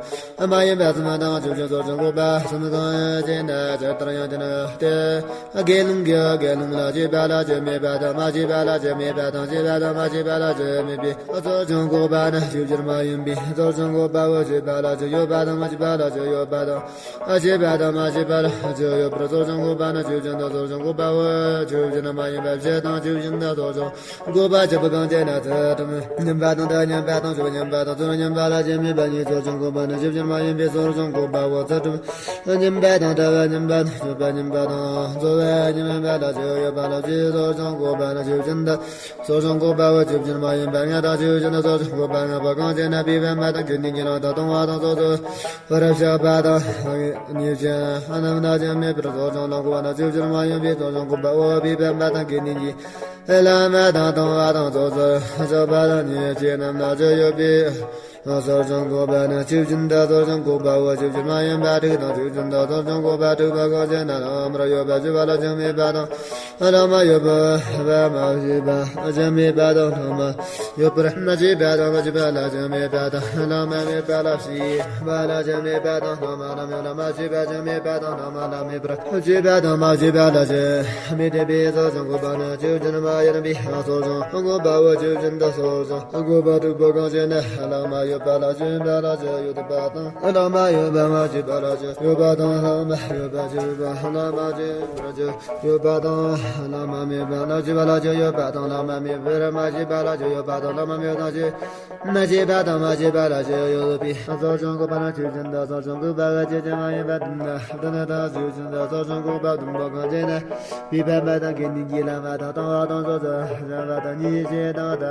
མ་ཡིན་པ་གསུམ་དང་ཆོས་ཅན་སོགས་ཀྱང་གོ་བ་གསུམ་གང་ཡིན་ན། ཇི་ལྟར་ཡང་དེ་ན་དེ་དགེ་སློང་གི་དགེ་སློང་ལ་བྱེད་པ་ལ། ལ་ཅི་མེད་པ་དང་མ་སྐྱེས་པ་ལ་ཅི་མེད་པ་དང་སྐྱེས་པ་དང་མ་སྐྱེས་པ་ལ་ཅི་མེད་པའི་ཚོགས་ཆུང་འགོག་པ་ནི་ཆོས་ཅན་མ་ཡིན་པའི་ཚོགས་ཆུང་འགོག་པའོ། སྐྱེས་པ་ལ་ཅི་ཡོད་པ་དང་མ་སྐྱེས་པ་ལ་ཅི་ཡོད་པ་དང་མ་སྐྱེས་པ་དང་མ་སྐྱེས་པ་ལ་ཅི་ཡོད་པར་ཚོགས་ཆུང་འགོག་པ་ནི་ཆོས་ཅན་དང་ཚོགས་ཆུང་འགོག་པའོ། ཆོས་ཅན་མ་ཡིན་པ་སྤྱི་དང་ཆོས་ཅན་དང་ཚོགས་ཆུང་འགོག་པ་སྐྱེས་བུ་གང་བྱས་ན་ཚུལ་ཁྲིམས་ཉམས་པ་དང་ལྟ་ཉམས་པ་དང་སྤྱོད་ཉམས་པ་དང་ཚོར་ཉམས་པ་ལ་ཅི་མེད་པ་ཉིད་ཚོགས་ཆུང་འགོག་པ་ནི་ཆོས་ཅན་མ་ཡིན་པའི་ཚོགས་ཆུང་འགོག་པའོ། ཚུལ་ཁྲིམས་ཉམས་པ་དང་ལྟ་བ་ཉམས་པ་དང་སྤྱོད་པ་ཉམས་པ་དང་ཚོར་བ་ཉམས་པ་ལ་ཅི་ཡོད་པ་ལ་ཅི་ཚོགས་ཆུང་འགོག་པ་ནི་ཆོས་ཅན་དང་ཚོགས་ཆུང་འགོག་པའོ། ཆོས་ཅན་མ་ཡིན་པ་ལྔ་དང་ཆོས་ཅན་དང་ཚོགས་ཆུང་འགོག་པ་ལྔ་པོ་གང་བྱས་ན་བུའི་པདྨ་དང་དགེ་འདུན་གྱི་ལམ་དང་ལྟུང་བ་དང་ཚོགས་ཚོགས་པར་བཤགས་པ་དང་ཉེས་བྱས་རྣམས་ལ་ཅི་མེད་པར་ཚོགས་ཆུང་ལམ་འགོག་པ་ནི་ཆོས་ཅན་མ་ཡིན་པའི་ཚོགས་ཆུང་འགོག་པའོ། བུའི་པདྨ་དང་དགེ་འདུན་གྱི་བླ་མ་དང་ལྟུང་བ་དང་ཚོགས་ཚོགས་སོགས་པ་དང་ཉེས་བྱས་རྣམས་ལ་ཅི་ཡོད་པའི་ཚོགས་ཆུང་འགོག་པ་ནི་ཆོས་ཅན་དང་ཚོགས་ཆུང་འགོག་པའོ། ཆོས་ཅན་མ་ཡིན་པ་དྲུག་དང་ཆོས་ཅན་དང་ཚོགས་ཆུང་འགོག་པ་དྲུག་པོ་གང་བྱས་ན་ལྷག་མར་ཡོད་པ་སྤྱོད་པ་ལ་ཅི་མེད་པ་དང་ལྷག་མ་ཡོད་པ་མ་སྤྱོད་པ་ཅི་མེད་པ་དང་ལྷག་མ་ཡོད་པར་མ་སྤྱོད་པ་དང་མ་སྤྱོད་པ་ལ་ཅི་མེད་པ་དང་ལྷག་མ་མེད་པ་ལ་སྤྱོད་པ་ལ་ཅི་མེད་པ་དང་ལྷག་མ་ལ་མེད་ལ་མ་སྤྱོད་པ་ཅི་མེད་པ་དང་ལྷག་མ་ལ་མེད་པར་སྤྱོད་པ་དང་མ་སྤྱོད་པ་ལ་ཅི་མེད་པའི་ཚོགས་ཆུང་འགོག་པ་ནི་ཆོས་ཅན་མ་ཡིན་པའི་ཚོགས་ཆུང་འགོག་པའོ། ཆོས་ཅན་དང་ཚོགས་ཆུང་འགོག་པ་དྲུག་པོ་གང་བྱས་ན་ལྷག་མ་ཡོད་པ་ལ་སྤྱོད་པ་ལ་ཅི་ཡོད་པ་དང་ལྷག་མ་ཡོད་པ་མ་སྤྱོད་པ་ལ་ཅི་ཡོད་པ་དང་ལྷག་མ་ཡོད་པ་སྤྱོད་པ་ལྷག་མ་སྤྱོད་པ་ཅི་ཡོད་པ་དང་ལྷག་མ་མེད་པ་ལ་སྤྱོད་པ་ལ་ཅི་ཡོད་པ་དང་ལྷག་མ་མེད་པར་མ་སྤྱོད་པ་ལ་ཅི་ཡོད་པ་དང་ལྷག་མ་མེད་པ་དང་ཅི་མ་སྐྱེས་པ་དང་མ་སྐྱེས་པ་ལ་ཅི་ཡོད་པའི་ཚོགས་ཆུང་འགོག་པ་ནི་ཆོས་ཅན་དང་ཚོགས་ཆུང་འགོག་པའོ། ཆོས་ཅན་མ་ཡིན་པ་བདུན་དང་ཆོས་ཅན་དང་ཚོགས་ཆུང་འགོག་པ་བདུན་པོ་གང་བྱས་ན་བུའི་པདྨ་དང་དགེ་འདུན་གྱི་ལམ་དང་ལྟུང་བ་དང་ཚོགས་ཚོགས་བྱ་བ་དང་ཉེས་བྱས་དང་ལྟ་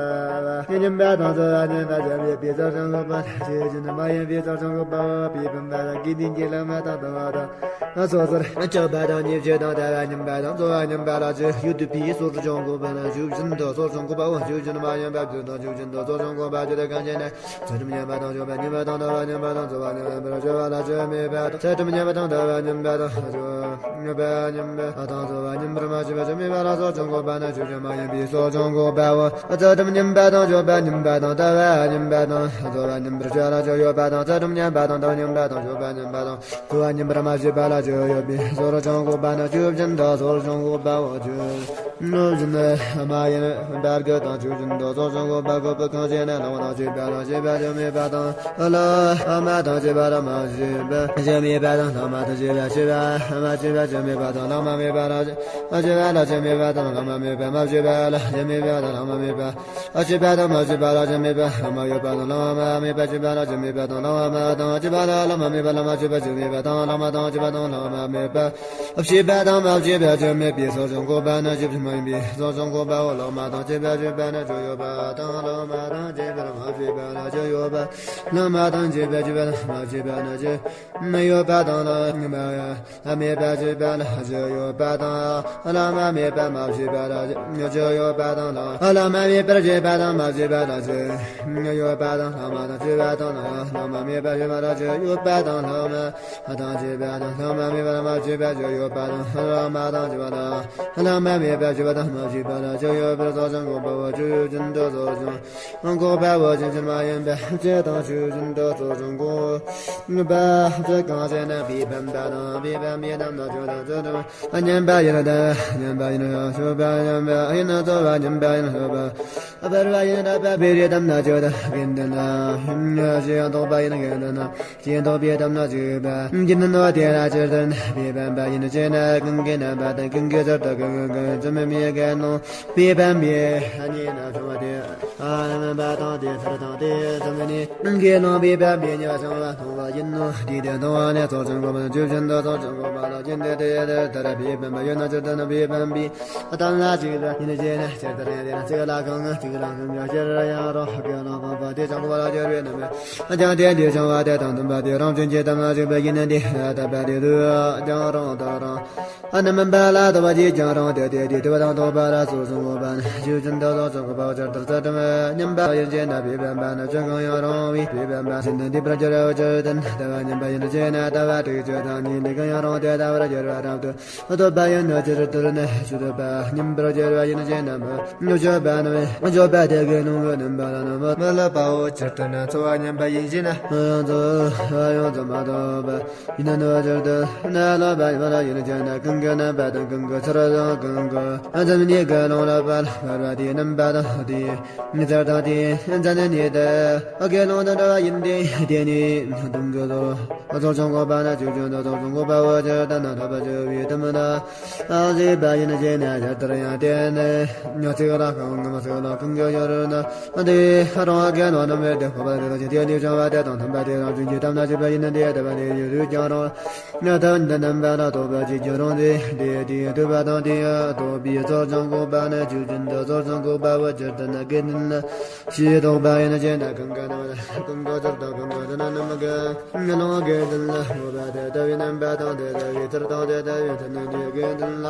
བ་ཉེས་ཉམས་པ་དང་ཚོར་བ་ཉམས་པ་ཅི་མེད་པའི་ཚོགས་ཆུང་འགོག་པ་ཆོས་ཅན་མ་ཡིན་པའི་ཚོགས་ཆུང་འགོག་པའོ། བུའི་པདྨ་དང་དགེ་འདུན་གྱི་ལམ་དང་ལྟུང་བ་དང་ཚོགས་ཚོགས་སྤྱོད་པ་དང་ཉེས་བྱས་དང་ལྟ་བ་ཉམས་པ་དང་ཚོར་བ་ཉམས་པ་ལ་ཅི་ཡོད་པའི་ཚོགས་ཆུང་འགོག་པ་ནི་ཆོས་ཅན་དང་ཚོགས་ཆུང་འགོག་པའོ། ཆོས་ཅན་མ་ཡིན་པ་བདུན་དང་ཆོས་ཅན་དང་ཚོགས་ཆུང་འགོག་པ་ཆོས་དེ་གང་བྱས་ན་ཚུལ་ཁྲིམས་ཉམས་པ་དང་སྤྱོད་པ་ཉམས་པ་དང་ལྟ་བ་ཉམས་པ་དང་ཚོར་བ་ཉམས་པར་སྤྱོད་པ་ལ་ཅི་མེད་པ་དང་། ཚུལ་ཁྲིམས་ཉམས་པ་དང་ལྟ་བ་ཉམས་པ་དང་སྤྱོད་པ་ཉམས་པ་དང་ཚོར་བ་ཉམས་པར་མ་བྱས་པ་ཅི་མེད་པ་ལ་ཚོགས་ཆུང་འགོག་པ་ནི་ཆོས་ཅན་མ་ཡིན་པའི་ཚོགས་ཆུང་འགོག་པའོ། ཚུལ་ཁྲིམས་ཉམས་པ་དང་སྤྱོད་པ་ཉམས་པ་དང་ལྟ་བ་ཉམས་པ་དང་ཚོར་བ་ཉམས་པར་སྤྱོད་པ་ལ་ཅི་ཡོད་པ་དང་། ཚུལ་ཁྲིམས་ཉམས་པ་དང་ལྟ་བ་ཉམས་པ་དང་སྤྱོད་པ་ཉམས་པ་དང་ཚོར་བ་ཉམས་པར་མ་བྱས་པ་ལ་ཅི་ཡོད་པའི་ཚོགས་ཆུང་འགོག་པ་ནི་ཆོས་ཅན་དང་ཚོགས་ཆུང་འགོག་པའོ། ཆོས་ཅན་མ་ཡིན་པ་དགུ་དང་ཆོས་ཅན་དང་ཚོགས་ཆུང་འགོག་པ་དགུ་པོ་གང་བྱས་ན་ལྷག་མ་དང་བཅས་པ་ལ་བཅས་པ་ཅི་མེད་པ་དང་། ལྷག་མ་དང་བཅས་པ་ལ་མ་བཅས་པ་ཅི་མེད་པ་དང་། ལྷག་མ་དང་བཅས་པ་བཅས་པ་མ་བཅས་པ་ཅི་མེད་པ་དང་། ལྷག་མ་མེད་པ་ལ་བཅས་པ་ལ་ཅི་མེད་པ་དང་། ལྷག་མ་མེད་པ་མ་བཅས་པ་ལ་ཅི་མེད་པ་དང་། ལྷག་མ་མེད་པ་ཨ་བཅས་པ་དང་མ་བཅས་པ་ལ་ཅི་མེད་པ། ལྷག་མ་ཡོད་པ་དང་ལྷག་མ་མེད་པ་བཅས་པ་ལ་ཅི་མེད་པ་དང་། ལྷག་མ་དང་བཅས་པ་ལ་ལྷག་མ་མེད་པ་ལ་མ་བཅས་པ་ཅི་མེད་པ་དང་། ལྷག་མ་དང་བཅས་པ་དང་ལྷག་མ་མེད་པ་ཨ་བཅས་པ་དང་མ་བཅས་པ་ཅི་མེད་པའི་ཚོགས་ཆུང་འགོག་པ་ནི་ཆོས་ཅན་མ་ཡིན་པའི་ཚོགས་ཆུང་འགོག་པའོ། ལྷག་མ་དང་བཅས་པ་བཅས་པ་ནི་ཅི་ཡོད་པ་དང་། ལྷག་མ་དང་བཅས་པ་མ་བཅས་པ་ནི་ཅི་ཡོད་པ། ལྷག་མ་དང་བཅས་པ་བཅས་པ་དང་མ་བཅས་པ་ནི་ཅི་མ་ཡོད་པ་དང་། ལྷག་མ་མེད་པ་བཅས་པ་ལ་ཅི་ཡོད་པ་དང་། ལྷག་མ་མེད་པ་མ་བཅས་པ་ལ་ཅི་ཡོད་པ་དང་། ལྷག་མ་མེད་པར་བཅས་པ་དང་མ་བཅས་པ་ལ་ཅི་ཡོད་པ་དང་། ལྷག་མ་དང་བཅས་པ་དང་། ལྷག་མ་མེད་པ་བཅས་པ་ལ་ཅི་ཡོད་པ་དང་། ལྷག་མ་དང་བཅས་པ་དང་། ལྷག་མ་མེད་པ་དང་མ་བཅས་པ་ཅི་ཡོད་པ་དང་། ལྷག་མ་དང་བཅས་པ་དང་། ལྷག་མ་མེད་པ་བཅས་པ་དང་མ་བཅས་པ་ལ་ཅི་ཡོད་པར་ཚོགས་ཆུང་འགོག་པའོ། ཆོས་ཅན་དང་ཚོགས་ཆུང་འགོག་པའོ། ཆོས་ཅན་མ་ཡིན་པ་སྤྱི་དང་ཆོས་ཅན་དང་ཚོགས་ཆུང་འགོག་པ་སྤྱི་གང་བྱས་ན་བུའི་པདྨ་དང་བུའི་པདྨའི་རྣམ་སྣང་ཆོས་དང་ཚུལ་ཁྲིམས་ཉམས་པ་ཡིན། ལྟ་བ་ཉམས་པ་ཡིན། སྤྱོད་པ་ཉམས་པ་ཡིན། ཚོར་བ་ཉམས་པ་ཡིན། སྤྱོད་པ་འབར་བ་ཡིན། ལྟ་བ་བེ་རི་དམ་ན་ཆོས་དང་དགེ་འདུན་ན་ཞེས་རྟོག་པ་ཡིན། དགེ་འདུན་ན་ཞེས་རྟོག་པའི་དམ་ན་ཆོས་པ་དགེ་འདུན་ནོ། དེ་ལ་ཇི་ལྟར་ན་བུའི་པདྨ་ཡིན་ཞེ་ན། གང་གི་རྣམ་པ་དང་གང་གི་ཚུལ་དང་གང་གང་གང་ཙམ་མི་དགེ་སློང་བུའི་པདྨའི་ཉེ་རྣམ་བྱུང་བ་དེ། ཨ་རྣམ་པ་དང་དེ་ཚུལ་དང་དེ་ཙམ་ནི་དགེ་སློང་བུའི་པདྨའི་ཉེ་བྱུང་བ་མཐོང་བ་ཡིན་ནོ། དེ་དེ་མཐོང་བ་ནི་ཚོགས་ཆུང་འགོག་པ་དང་ཆོས་ཅན་དང་ཚོགས་ཆུང་འགོག་པ་ལ་ཅི་འདི་དེ་ཡ་དེ་ལྟར་བུའི་པདྨ་ཡོད་ན་ཇི་ལྟར་ན་བུའི་པདྨའི་དམ་ལ་ཅི་ལྟར་ཡིན་ཞེ་ན། ཇི་ལྟར་ཡང་དེ་ན་ཅི་ལ་གང་ཅི་ལ་གང་ཡང་ཕྱིར་ཡང་རོ་དགེ་སློང་འགོག་པ་དེ་ཆོས་འགོག་པ་ལ་སྦྱར་བའི་རྣམ་པས་ཀྱང་དེ་འདི་བྱུང་བ་དེ་དང་མཐུན་པ་དེ་རང་བྱུང་གི་དམ་ལ་ཞུགས་པ་ཡིན་ན། དེ་ལྟ་བ་དེ་དུ་ཀྱང་རང་དང་རང་། རྣམ་པ་ལ་ལྟ་བ་ཅིས་ཀྱང་རུང་སྟེ། དེ་དེ་དེ་བ་དང་ལྡོག་པ་ལ་སོགས་སུ་འོག་པ་ནི་ཆོས་ཅན་དང་ཚོགས་སུ་འགོག་པའོ། ཇི་ལྟར་ཚུལ་ཁྲིམས་ཉམས་པ་ཡིན་ཞེ་ན། བུའི་པདྨ་ནི་ཆོས་གང་ཡང་རུང་བའི་བུའི་པདྨ་ཟིན་དུ་འདུས་པར་འགྱུར་རོ། ཇི་ལྟར་ལྟ་བ་ཉམས་པ་ཡིན་ཞེ་ན། ལྟ་བ་དྲུག་ཅུ་དང་གཉིས་ལས་གང་ཡང་རུང་སྟེ་ལྟ་བར་འགྱུར་བ་རབ་ཏུ་ཐོབ་པ་ཡིན་ནོ། ཇི་ལྟར་ན་ཆོས་ཐོབ་པ་ཉམས་པར་འགྱུར་བ་ཡིན་ཞེ་ན། མི་སྤྱོད་པ་ནི་སྤྱོད་པ་དེ་གི་ནང་གི་རྣམ་པ་ལ་ནི་མི་སླུ་བའོ། ཇི་ལྟར་ན་ཚོར་བ་ཉམས་པ་ཡིན་ཞེ་ན། ཡོངས་སུ་ཡོངས་སུ་མ་རྟོགས་པ། ཡིན་ནོ། ཇི་ལྟར་ན་སློབ་པ་ཡིན་ཞེ་ན། གང་ གི་རྣམ་པ་དང་། གང་གི་ཚུལ་དང་། གང་གི་འཛམ་གླིང་གི་ཀུན་སློང་ལ་བར་བར་བ་དེའི་རྣམ་པ་དང་། དེའི་ཚུལ་དང་། དེའི་མཚན་ཉིད་དེ་དགེ་སློང་དང་འདྲ་བ་ཡིན་ཏེ། དེ་ནི་དུང་གི་ཚོགས་ཚོགས་ཀྱང་འགོག་པ་ནི། ཆོས་ཅན་དུ་ཚོགས་ཀྱང་འགོག་པའོ། ཇི་ལྟར་ན་ཐོབ་པར་བྱ་བའི་དུམ་ན་ཨ་ཟེར་བ་ཡིན་ཞེ་ན། ཇི་ལྟར་ཡང་དེ་ནི་ཚིག་ལ་གང་ངམ་ཚིག་ལ་གང་གི་ཡོད་རུང་ན། དེ་རང་དགེ་སློང་རྣམས་ལ་དེ་འཕོ་བ་དེ་དག་ཅིང་། དེ་ནི་བྱུང་བ་དེ་དང་མཐུན་པ་དེ་རང་བྱུང་གི་ཐབས་ན་སྤྱོད་པ་ཡིན་ན། དེ་ལྟ་བ་ནི་ཡོད་དུས་ཀྱང་རུང་། ཐབས་འདི་རྣམ་པ་ལ་རྟོག་པ་སྐྱེ་ཀྱང་རུང་སྟེ། དེ་དེའི་ཐོབ་པ་དང་། དེ་ཡང་རྟོགས་པའི་ཚོགས་ཀྱང་འགོག་པ་ནི། ཆོས་ཅན་དུ་ཚོགས་ཀྱང་འགོག་པའོ། ཇི་ལྟར་ན་དགེ་འདུན་ལ་ཞེས་རྟོག་པ་ཡིན་ཞེ་ན། གང་གི་རྣམ་གང་གི་ཚུལ་དང་། གང་གི་ཚུལ་རྣམས་ཀྱི་ཀུན་སློང་དགེ་འདུན་ལ་སྨོད་པ་དེ་ལྟ་བུའི་རྣམ་པ་དང་། དེ་ལྟ་བུའི་ཚུལ་དང་། དེ་ལྟ་བུའི་ཚུལ་རྣམས་ཀྱི་དགེ་འདུན་ལ་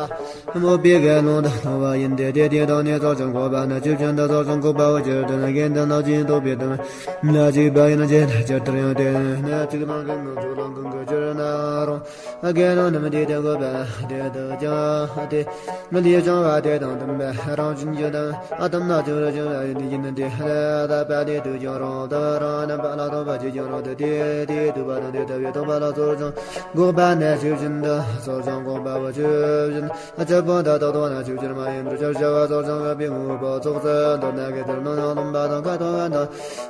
སྨོད་པའི་དགེ་སློང་དུ་སྣང་བ་ཡིན་ཏེ། དེ་དེ་དག་ནི་ཚོགས་ཀྱང་འགོག་པ་ནི། ཆོས་ཅན་དུ་ཚོགས་ཀྱང་འགོག་པའོ། ཇི་ལྟར་ན་དགེ་འདུན་ལ་ཅིང་རྟོགས་པའི་དོན་ལ་སྤྱོད་པ་ཡིན་ཞེ་ན། ཇི་ལྟར་ཡང་དེ་ནི་ཚིག་ལ་གང་ངམ་ཚིག་ལ་གང་གི་ཕྱིར་ན་རུང་། དགེ་སློང་རྣམས་དེ་དག་འགོག་པ་དེ་དག་ཀྱང་སྟེ། ལས་བྱུང་བ་དེ་དང་མཐུན་པ་རང་བྱུང་གི་དང་། ཨ་དམ་ན་བྱུང་རུང་བྱུང་བ་ཡིན་ཏེ། ཡིན་ཏེ། ལས་དག་པ་ལས་དུས་ཀྱང་རུང་། དེ་རང་རྣམ་པ་ལ་རྟོག་པ་སྐྱེས་ཀྱང་རུང་སྟེ། དེ་དེའི་ཐོབ་པ་དང་། དེ་ལྟ་བུའི་ཐོབ་པ་ལ་ཚོགས་ཀྱང་འགོག་པ་ནི། ཆོས་ཅན་དུ་ཚོགས་ཀྱང་འགོག་པའོ། ཆོས་ཅན། ཨ་ཅི་པོ་འདི་དག་རྟོགས་ན་ཆོས་ཅན་མ་ཡིན་པར་ཤར་བྱ་བ་ཚོགས་ཀྱང་འགོག་པའི་དངོས་པོ་ཚོགས་སུ་འདོད་ན། དགེ་ལྡན་རྣམས་ཡང་སྟོན་པ་དང་ཁ་ཐོབ་པ་དང་།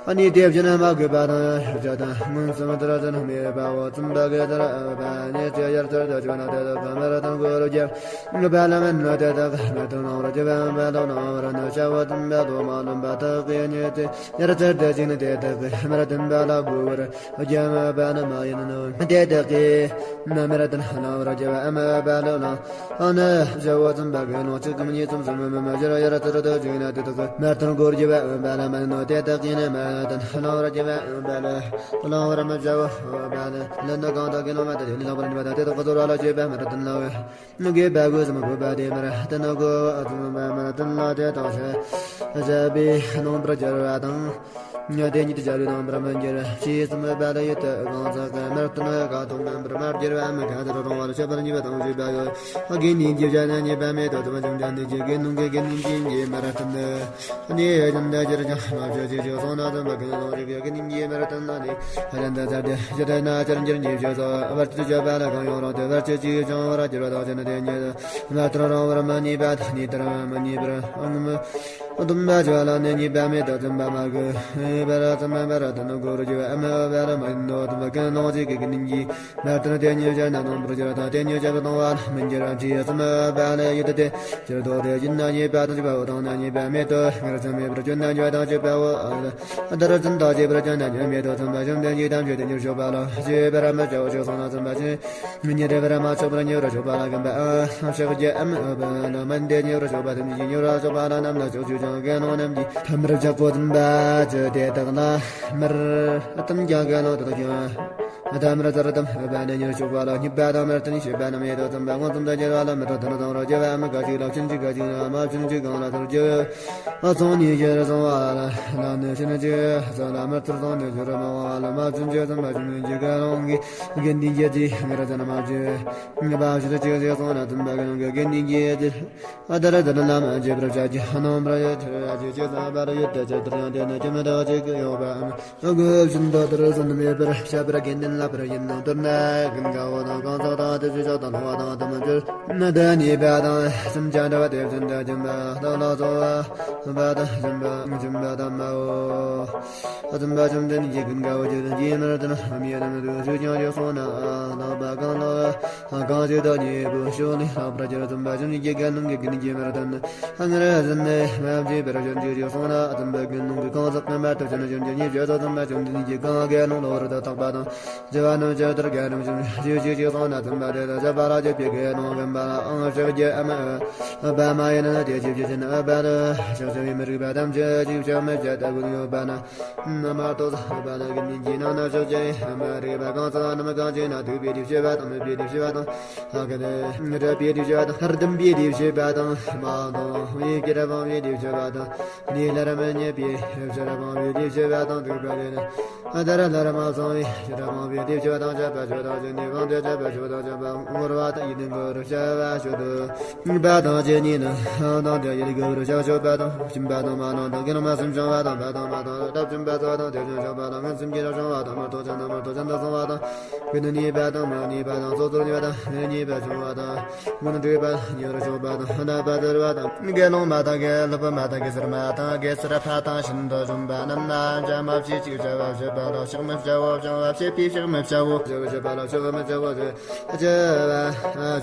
ཨ་ནི་དེ་བཞིན་མ་གུས་པ་དང་ཡང་ཞུ་བྱ་དང་། མངོན་སུམ་དུ་ར་ཙན་སྨྲས་པའོ། བཙུན་པ་གིས་དེར་འབད་ནས་ཚེ་ཡར་ཚར་དུ་བྱོན་ན། དེ་དག་གི་མར་ཐོན་གོ་རུ་རྒྱབ། དཔལ་མིན་ནོ། དེ་དག་གི་མར་ཐོན་བླང་བར་བགྱི་བའམ་དཔལ་བླང་བར་ནི་བྱའོ། བཙུན་པ་དུ་མ་ལོན་པ་དག་གིས་ཉེས་ཏེ་ཡར་ཚར་དུ་བཅུག་ནས། དེ་དག་གི་མར་ཐོན་པ་ལ་གུས་པར་བགྱིའམ་དཔལ་མ་ཡིན་ནོ། དེ་དག་གིས་མར་ཐོན་བླང་བར་བགྱི་བའམ་དཔལ་བླང་ཨ་ནི་བྱའོ། བཙུན་པ་གིས་ལོངས་སྤྱོད་གང་ཉིད་ཙམ་ཙམ་མམ་མ་ཕྱིར་ཡར་ཚར་དུ་བཅུག་ན། དེ་དག་གི་མར་ཐོན་གོ་རུ་བགྱི་བའམ་དཔལ་མ་ཡིན་ནོ། དེ་དག་གིས་ནི་མར་ཐོན་བླང་བར་བགྱི་བའམ་དཔལ་བླང་བར་མི་བྱའོ། དཔལ་ལས་ནི་གང་དག་གི་ལོངས་མ་ཐོབ་ཅིང་ལུས་ལེགས་པར་གནས་པ་དང་། དེ་དག་གི་ཚོར་བ་ལ་སྤྱོད་པའམ་མར་ཐོན་བླང་བར་དགེ་བ་དགུ་གསུམ་བགོས་པ་དེས་མར་ཐོན་གོ། བཙུན་པ་མར་ཐོན་ལ་དེ་དག་བྱ་བྱ་བའི་སྣང་བར་གྱུར་པ་དང་། དེ་ཉིད་དུ་བྱ་བའི་སྣང་བར་མི་འགྱུར་ཞེས་གསུངས་པ་ལ། ཡུལ་དུ་གང་ཟག་གི་མར་ཐོན་ཁ་དོག་ངན་པར་མ་གྱུར་པའམ་ཁ་ལྟར་རུང་བར་ཤེས་པར་ནུས་པ་དང་། སྤྱོད་པ་ཡོད། དགེ་འདུན་གྱི་བྱ་ན་ཉེས་པ་མེད་དོ། དམ་པ་བཅོམ་ལྡན་འདས་ཀྱིས་དགེ་སློང་གི་དགེ་འདུན་གྱི་མར་ཐོན་ནི་གཞན་དུ་ཅིར་ཀྱང་མ་བྱེད་ཅེས་གསུངས་ན། བཙུན་པ་ཀུན་སློང་རིགས་ཀྱི་དགེ་འདུན་གྱི་མར་ཐོན་ནི་གཞན་དུ་ཚར་ཏེ་ཇི་ལྟར་ན་ཅིར་འགྱུར་ཉེས་བྱས་སོ། བར་ཆད་བྱེད་པ་ལ་གང་ཡང་རུང་སྟེ། བར་ཆད་ཅིག་བྱུང་བར་གྱུར་པ་དག་ཅི་ནས་དེ་ཉིད་དུ་མར་ཐོན་རུང་བར་མི་ནུས་པ་དང་། ནུས་མཐར་མི་ནུས་པར་ངོམས། སྡོམ་པ་བྱས་ལ་ནི་ཉེས་པ་མེད་དོ། བཙུན་པ་མ་གུས་པར་བཙུན་པ་མར་ཐོན་གོ་རུ་བགྱི་བའམ་དཔལ་མ་ཡིན་ནོ། བཙུན་པ་ཀུན་སློང་གཅིག་གི་དགེ་འདུན་གྱི་མར་ཐོན་དེ་ཉིད་ཕྱིར་ན་སྣང་བར་གྱུར་པ་དང་། དེ་ཉིད་ཕྱིར་མཐོང་བ་ལ་མི་འགྱུར་བ་ཅིའི་ཕྱིར་ན་ཡུལ་དུ་དེ་ཕྱིར་ལྡོག་སྟེ་ཡིན་ན་ཉེས་པ་དང་། བྱེད་པ་པོ་དང་ན་ཉེས་པ་མེད་དོ། སྔར་བྱམས་མེད་པར་གྱུར་ན་ཉེས་པ་དང་། སྤྱོད་པ་པོ་ཨ་ལ་ཨ་ལྟར་བཙུན་དག་བྱས་པར་གྱུར་ན་ཉེས་མེད་དོ། བཙུན་པ་བཅོམ་ལྡན་གྱིས་ཐམས་ཅད་དེ་ཉིད་གཅོད་པ་ལ་སྤྱོད་པར་མི་བྱའོ་ཞེས་གསུངས་ན། བཙུན་པ་བཅོམ་ཉེས་རེ་བར་མ་ཆོག་པར་ཉེས་པར་གཅོད་པ་ལ་རྐུན་པ་ཨ་ཕྱག་རྒྱའམ་ཨ་བ་ལ་མན་དེ་ཉེས་པར་གཅོད་པ་ཐམས་ཅད་ཀྱིས་ཉེས་པར་གཅོད་པ་ལ་རྣམ་ལ་ཕྱོགས་ཆོས་ཀྱང་དགེ་སློང་རྣམས་ཀྱིས་ཐ་མར་བཅག་གོ། བཙུན་པ་ཅི་དེ་དག་ལ་མར་ཐོན་ཀྱང་དགེ་སློང་དེ་དག་ཀྱང་ཐ་མར་ཚར་དམ་པ་ནི་ཉེས་པར་གཅོད་པ་ལ་ཉེས་པ་དང་མར་ཐོན་བྱེད་པ་རྣམས་ཡོད་དོ། བཙུན་པ་མངོན་སུམ་དུ་གྱུར་པ་ལ་མར་ཐོན་བླང་བར་བགྱི་བའམ་ཁ་ཅིག་ལ་ཕྱིན་ཅི་ཁ་ཅིག་ན་མ་ཕྱིན་ཅི་གང་ལ་ཐར་གྱི་ཚོགས་ནི་ཕྱིར་སོང་བ་ལ་ནི་ཕྱིན་ཅི་ས་ལ་མར་ཐོན་སོང་ནས་ཕྱིར་མ་འོང་བ་ལ་མ་ཕྱིན་ཅི། བཙུན་པ་བཅོམ་ལྡན་གྱིས་དགེ་སློང་གི་དགེ་འདུན་གྱི་ཚིག་ངེས་པར་བརྩོན་མ་བྱས་པ་ཕྱིར་ཅི་ཞིག་གསུངས་ན། བཙུན་པ་ཀུན་སློང་གི་དགེ་འདུན་གྱི་ཚིག་ཨ་ལྟར་དེ་ལ་ལམ་འབྱེད་པར་བྱ་རྒྱུ་རྣམ་པར་ཡོད་ཅེས་བྱ་བར་ཡོད་དེ། ཇི་ལྟར་ཡང་དེ་ནི་ཁྱིམ་བདག་གཅིག་གི་ཡོད་པའམ་སྒོ་བཞིན་དུ་དུར་ཟན་མེད་པར་བྱ་བར་དགེ་འདུན་ལ་བར་ཡིན་ནོ། མདོར་ན་ཀུན་དགའ་བོ་དང་གང་ཟག་དང་དེ་བཞིན་གཤེགས་དང་སློང་བ་དང་དམ་ཆོས་ནི་དེ་ཉེས་པ་དང་སེམས་ཅན་འདྲ་བ་དེ་བཞིན་དུ་སྦྱིན་པ་བདག་ལ་གསོལ་བ་བ་དང་སྦྱིན་པ་སྦྱིན་པ་དམ་པའོ། བཙུན་པ་བཅོམ་ལྡན་འདས་ཀྱིས་ཀུན་དགའ་བོ་ཆོས་ཅན་གྱི་མར་ཐོན་མི་ཡི་དམ་དུ་ཞུགས་ཀྱང་ཞིག་གསུངས་ན། བདག་པ་གང་ལ་གང་ཞིག་ཏུ་ཉེས་པའི་ཕྱོགས་ལས་ལྷག་པར་གྱུར། བཙུན་པ་བཅོམ་ལྡན་གྱིས་དགེ་སློང་གི་དགེ་འདུན་གྱི་མར་ཐོན་སྔར་བཞིན་ནི་མ་བྱས་པར་གཞན་གྱིས་ཞིག་གསུངས་ན། བཙུན་པ་ཀུན་སློང་གི་གང་ཟག་གི་མར་ཐོན་ཕྱིན་ན་གཞན་གྱིས་ཉེས་བྱས་སོ། བཙུན་པ་བཅོམ་ལྡན་གྱིས་གང་དགེ་སློང་གློ་བུར་དུ་བཏགས་པ་དང་། བྱ་བ་རྣམས་ཇི་ལྟར་དགེ་སློང་བྱས་ཤིང་ཞིག་གསུངས་ན། བཙུན་པ་དེ་དག་བྱ་བ་ལ་སྤྱོད་པའི་དགེ་སློང་རྐུན་པ་ལའང་ཕྱག་རྒྱའམ་འུ་བ་མ་ཡིན་ན། དེ་ཅིའི་ཕྱིར་ཞེ་ན། འུ་བ་ལ་ཕྱག་བྱ་བའི་མི་རིགས་པ་ཐམས་ཅད་ཅིག་ཕྱག་མི་བྱ་ལྟ་བུ་ཡོད་པ་ན། མ་གཏོགས་འུ་བ་ལ་དགེ་འདུན་གྱི་ནང་ན་ཕྱག་བྱ་བའི་མི་རིགས་པ་གང་ཟག་རྣམས་གང་ཞེ་ན། ཐུབ་པའི་དེ་བྱེད་པ་དང་། མོས་པའི་དེ་བྱེད་པ་དང་། ལྷག་གི་དེ་སྤྲད་པའི་དེ་བྱེད་པ་དང་། ལྷར་བསྡམས་པའི་དེ་བྱེད་པ་དང་། མ་གཏོགས་ཕྱིར་སྤང་བའི་དེ་བྱེད་པ་དང་། ལས་སླར་མི་རྙེད་པའི་ཕྱིར་སྤང་བའི་དེ་བྱེད་པ་དང་། ཐུབ་པ་ལས་ན། ཨ་ལྟར་སླར་མ་སྤངས་པའི་ཕྱིར་སྤང་ དེ་ཆོས་དང་བཅས་པ་ཆོས་དང་བཅས་ནས་དབང་དུ་བྱས་པ་ཆོས་དང་བཅས་པ་ངོར་བ་དང་ཡིད་ནི་གུ་རུ་བྱ་བ་ཆོས་དུ་པ་དང་བཅས་ཉིད་ནི་དང་དེ་ཡིད་གུ་རུ་བྱ་ཆོས་པ་དང་སྦྱིན་པ་དང་མ་ནང་དང་དགེ་སློང་མ་གསུམ་བྱུང་བ་དང་པ་དང་མ་དང་རབ་བྱུང་པ་ཚོགས་དང་དེ་བྱུང་བྱུང་བ་དང་ངན་སུམ་གྱི་རབ་བྱུང་བ་དང་མི་མཐོ་ཅན་དང་མི་མཐོ་ཅན་དུ་སོང་བ་དང་ཀུན་ནས་ཉེས་པ་དང་མི་ཉེས་པ་དང་ཚོགས་ཚོགས་ཉེས་པ་དང་མི་ཉེས་པ་བྱུང་བ་དང་ངོ་ནས་འདྲེས་པ་ཉེ་བར་ཕྱོགས་པ་དང་རྣམ་པ་དར་བ་དང་དགེ་སློང་མ་དང་དགེ་སློབ་མ་དང་གེ་སར་མ་དང་གེ་སར་ཕ་དང་ཤིན་ཏུ་གཞོན་པ་རྣམས་ན་བྱ་མ་བྱེད་ཅིག་བྱ་བ་བྱེད་པ་ལ་ཕྱག་མི་བྱའོ། བྱ་བ་བྱེད་པའི་ཕྱག་མི་བྱའོ། བྱ་བ་བྱེད་པ་ལ་ཕྱག་མི་བྱའོ། བྱ་བ་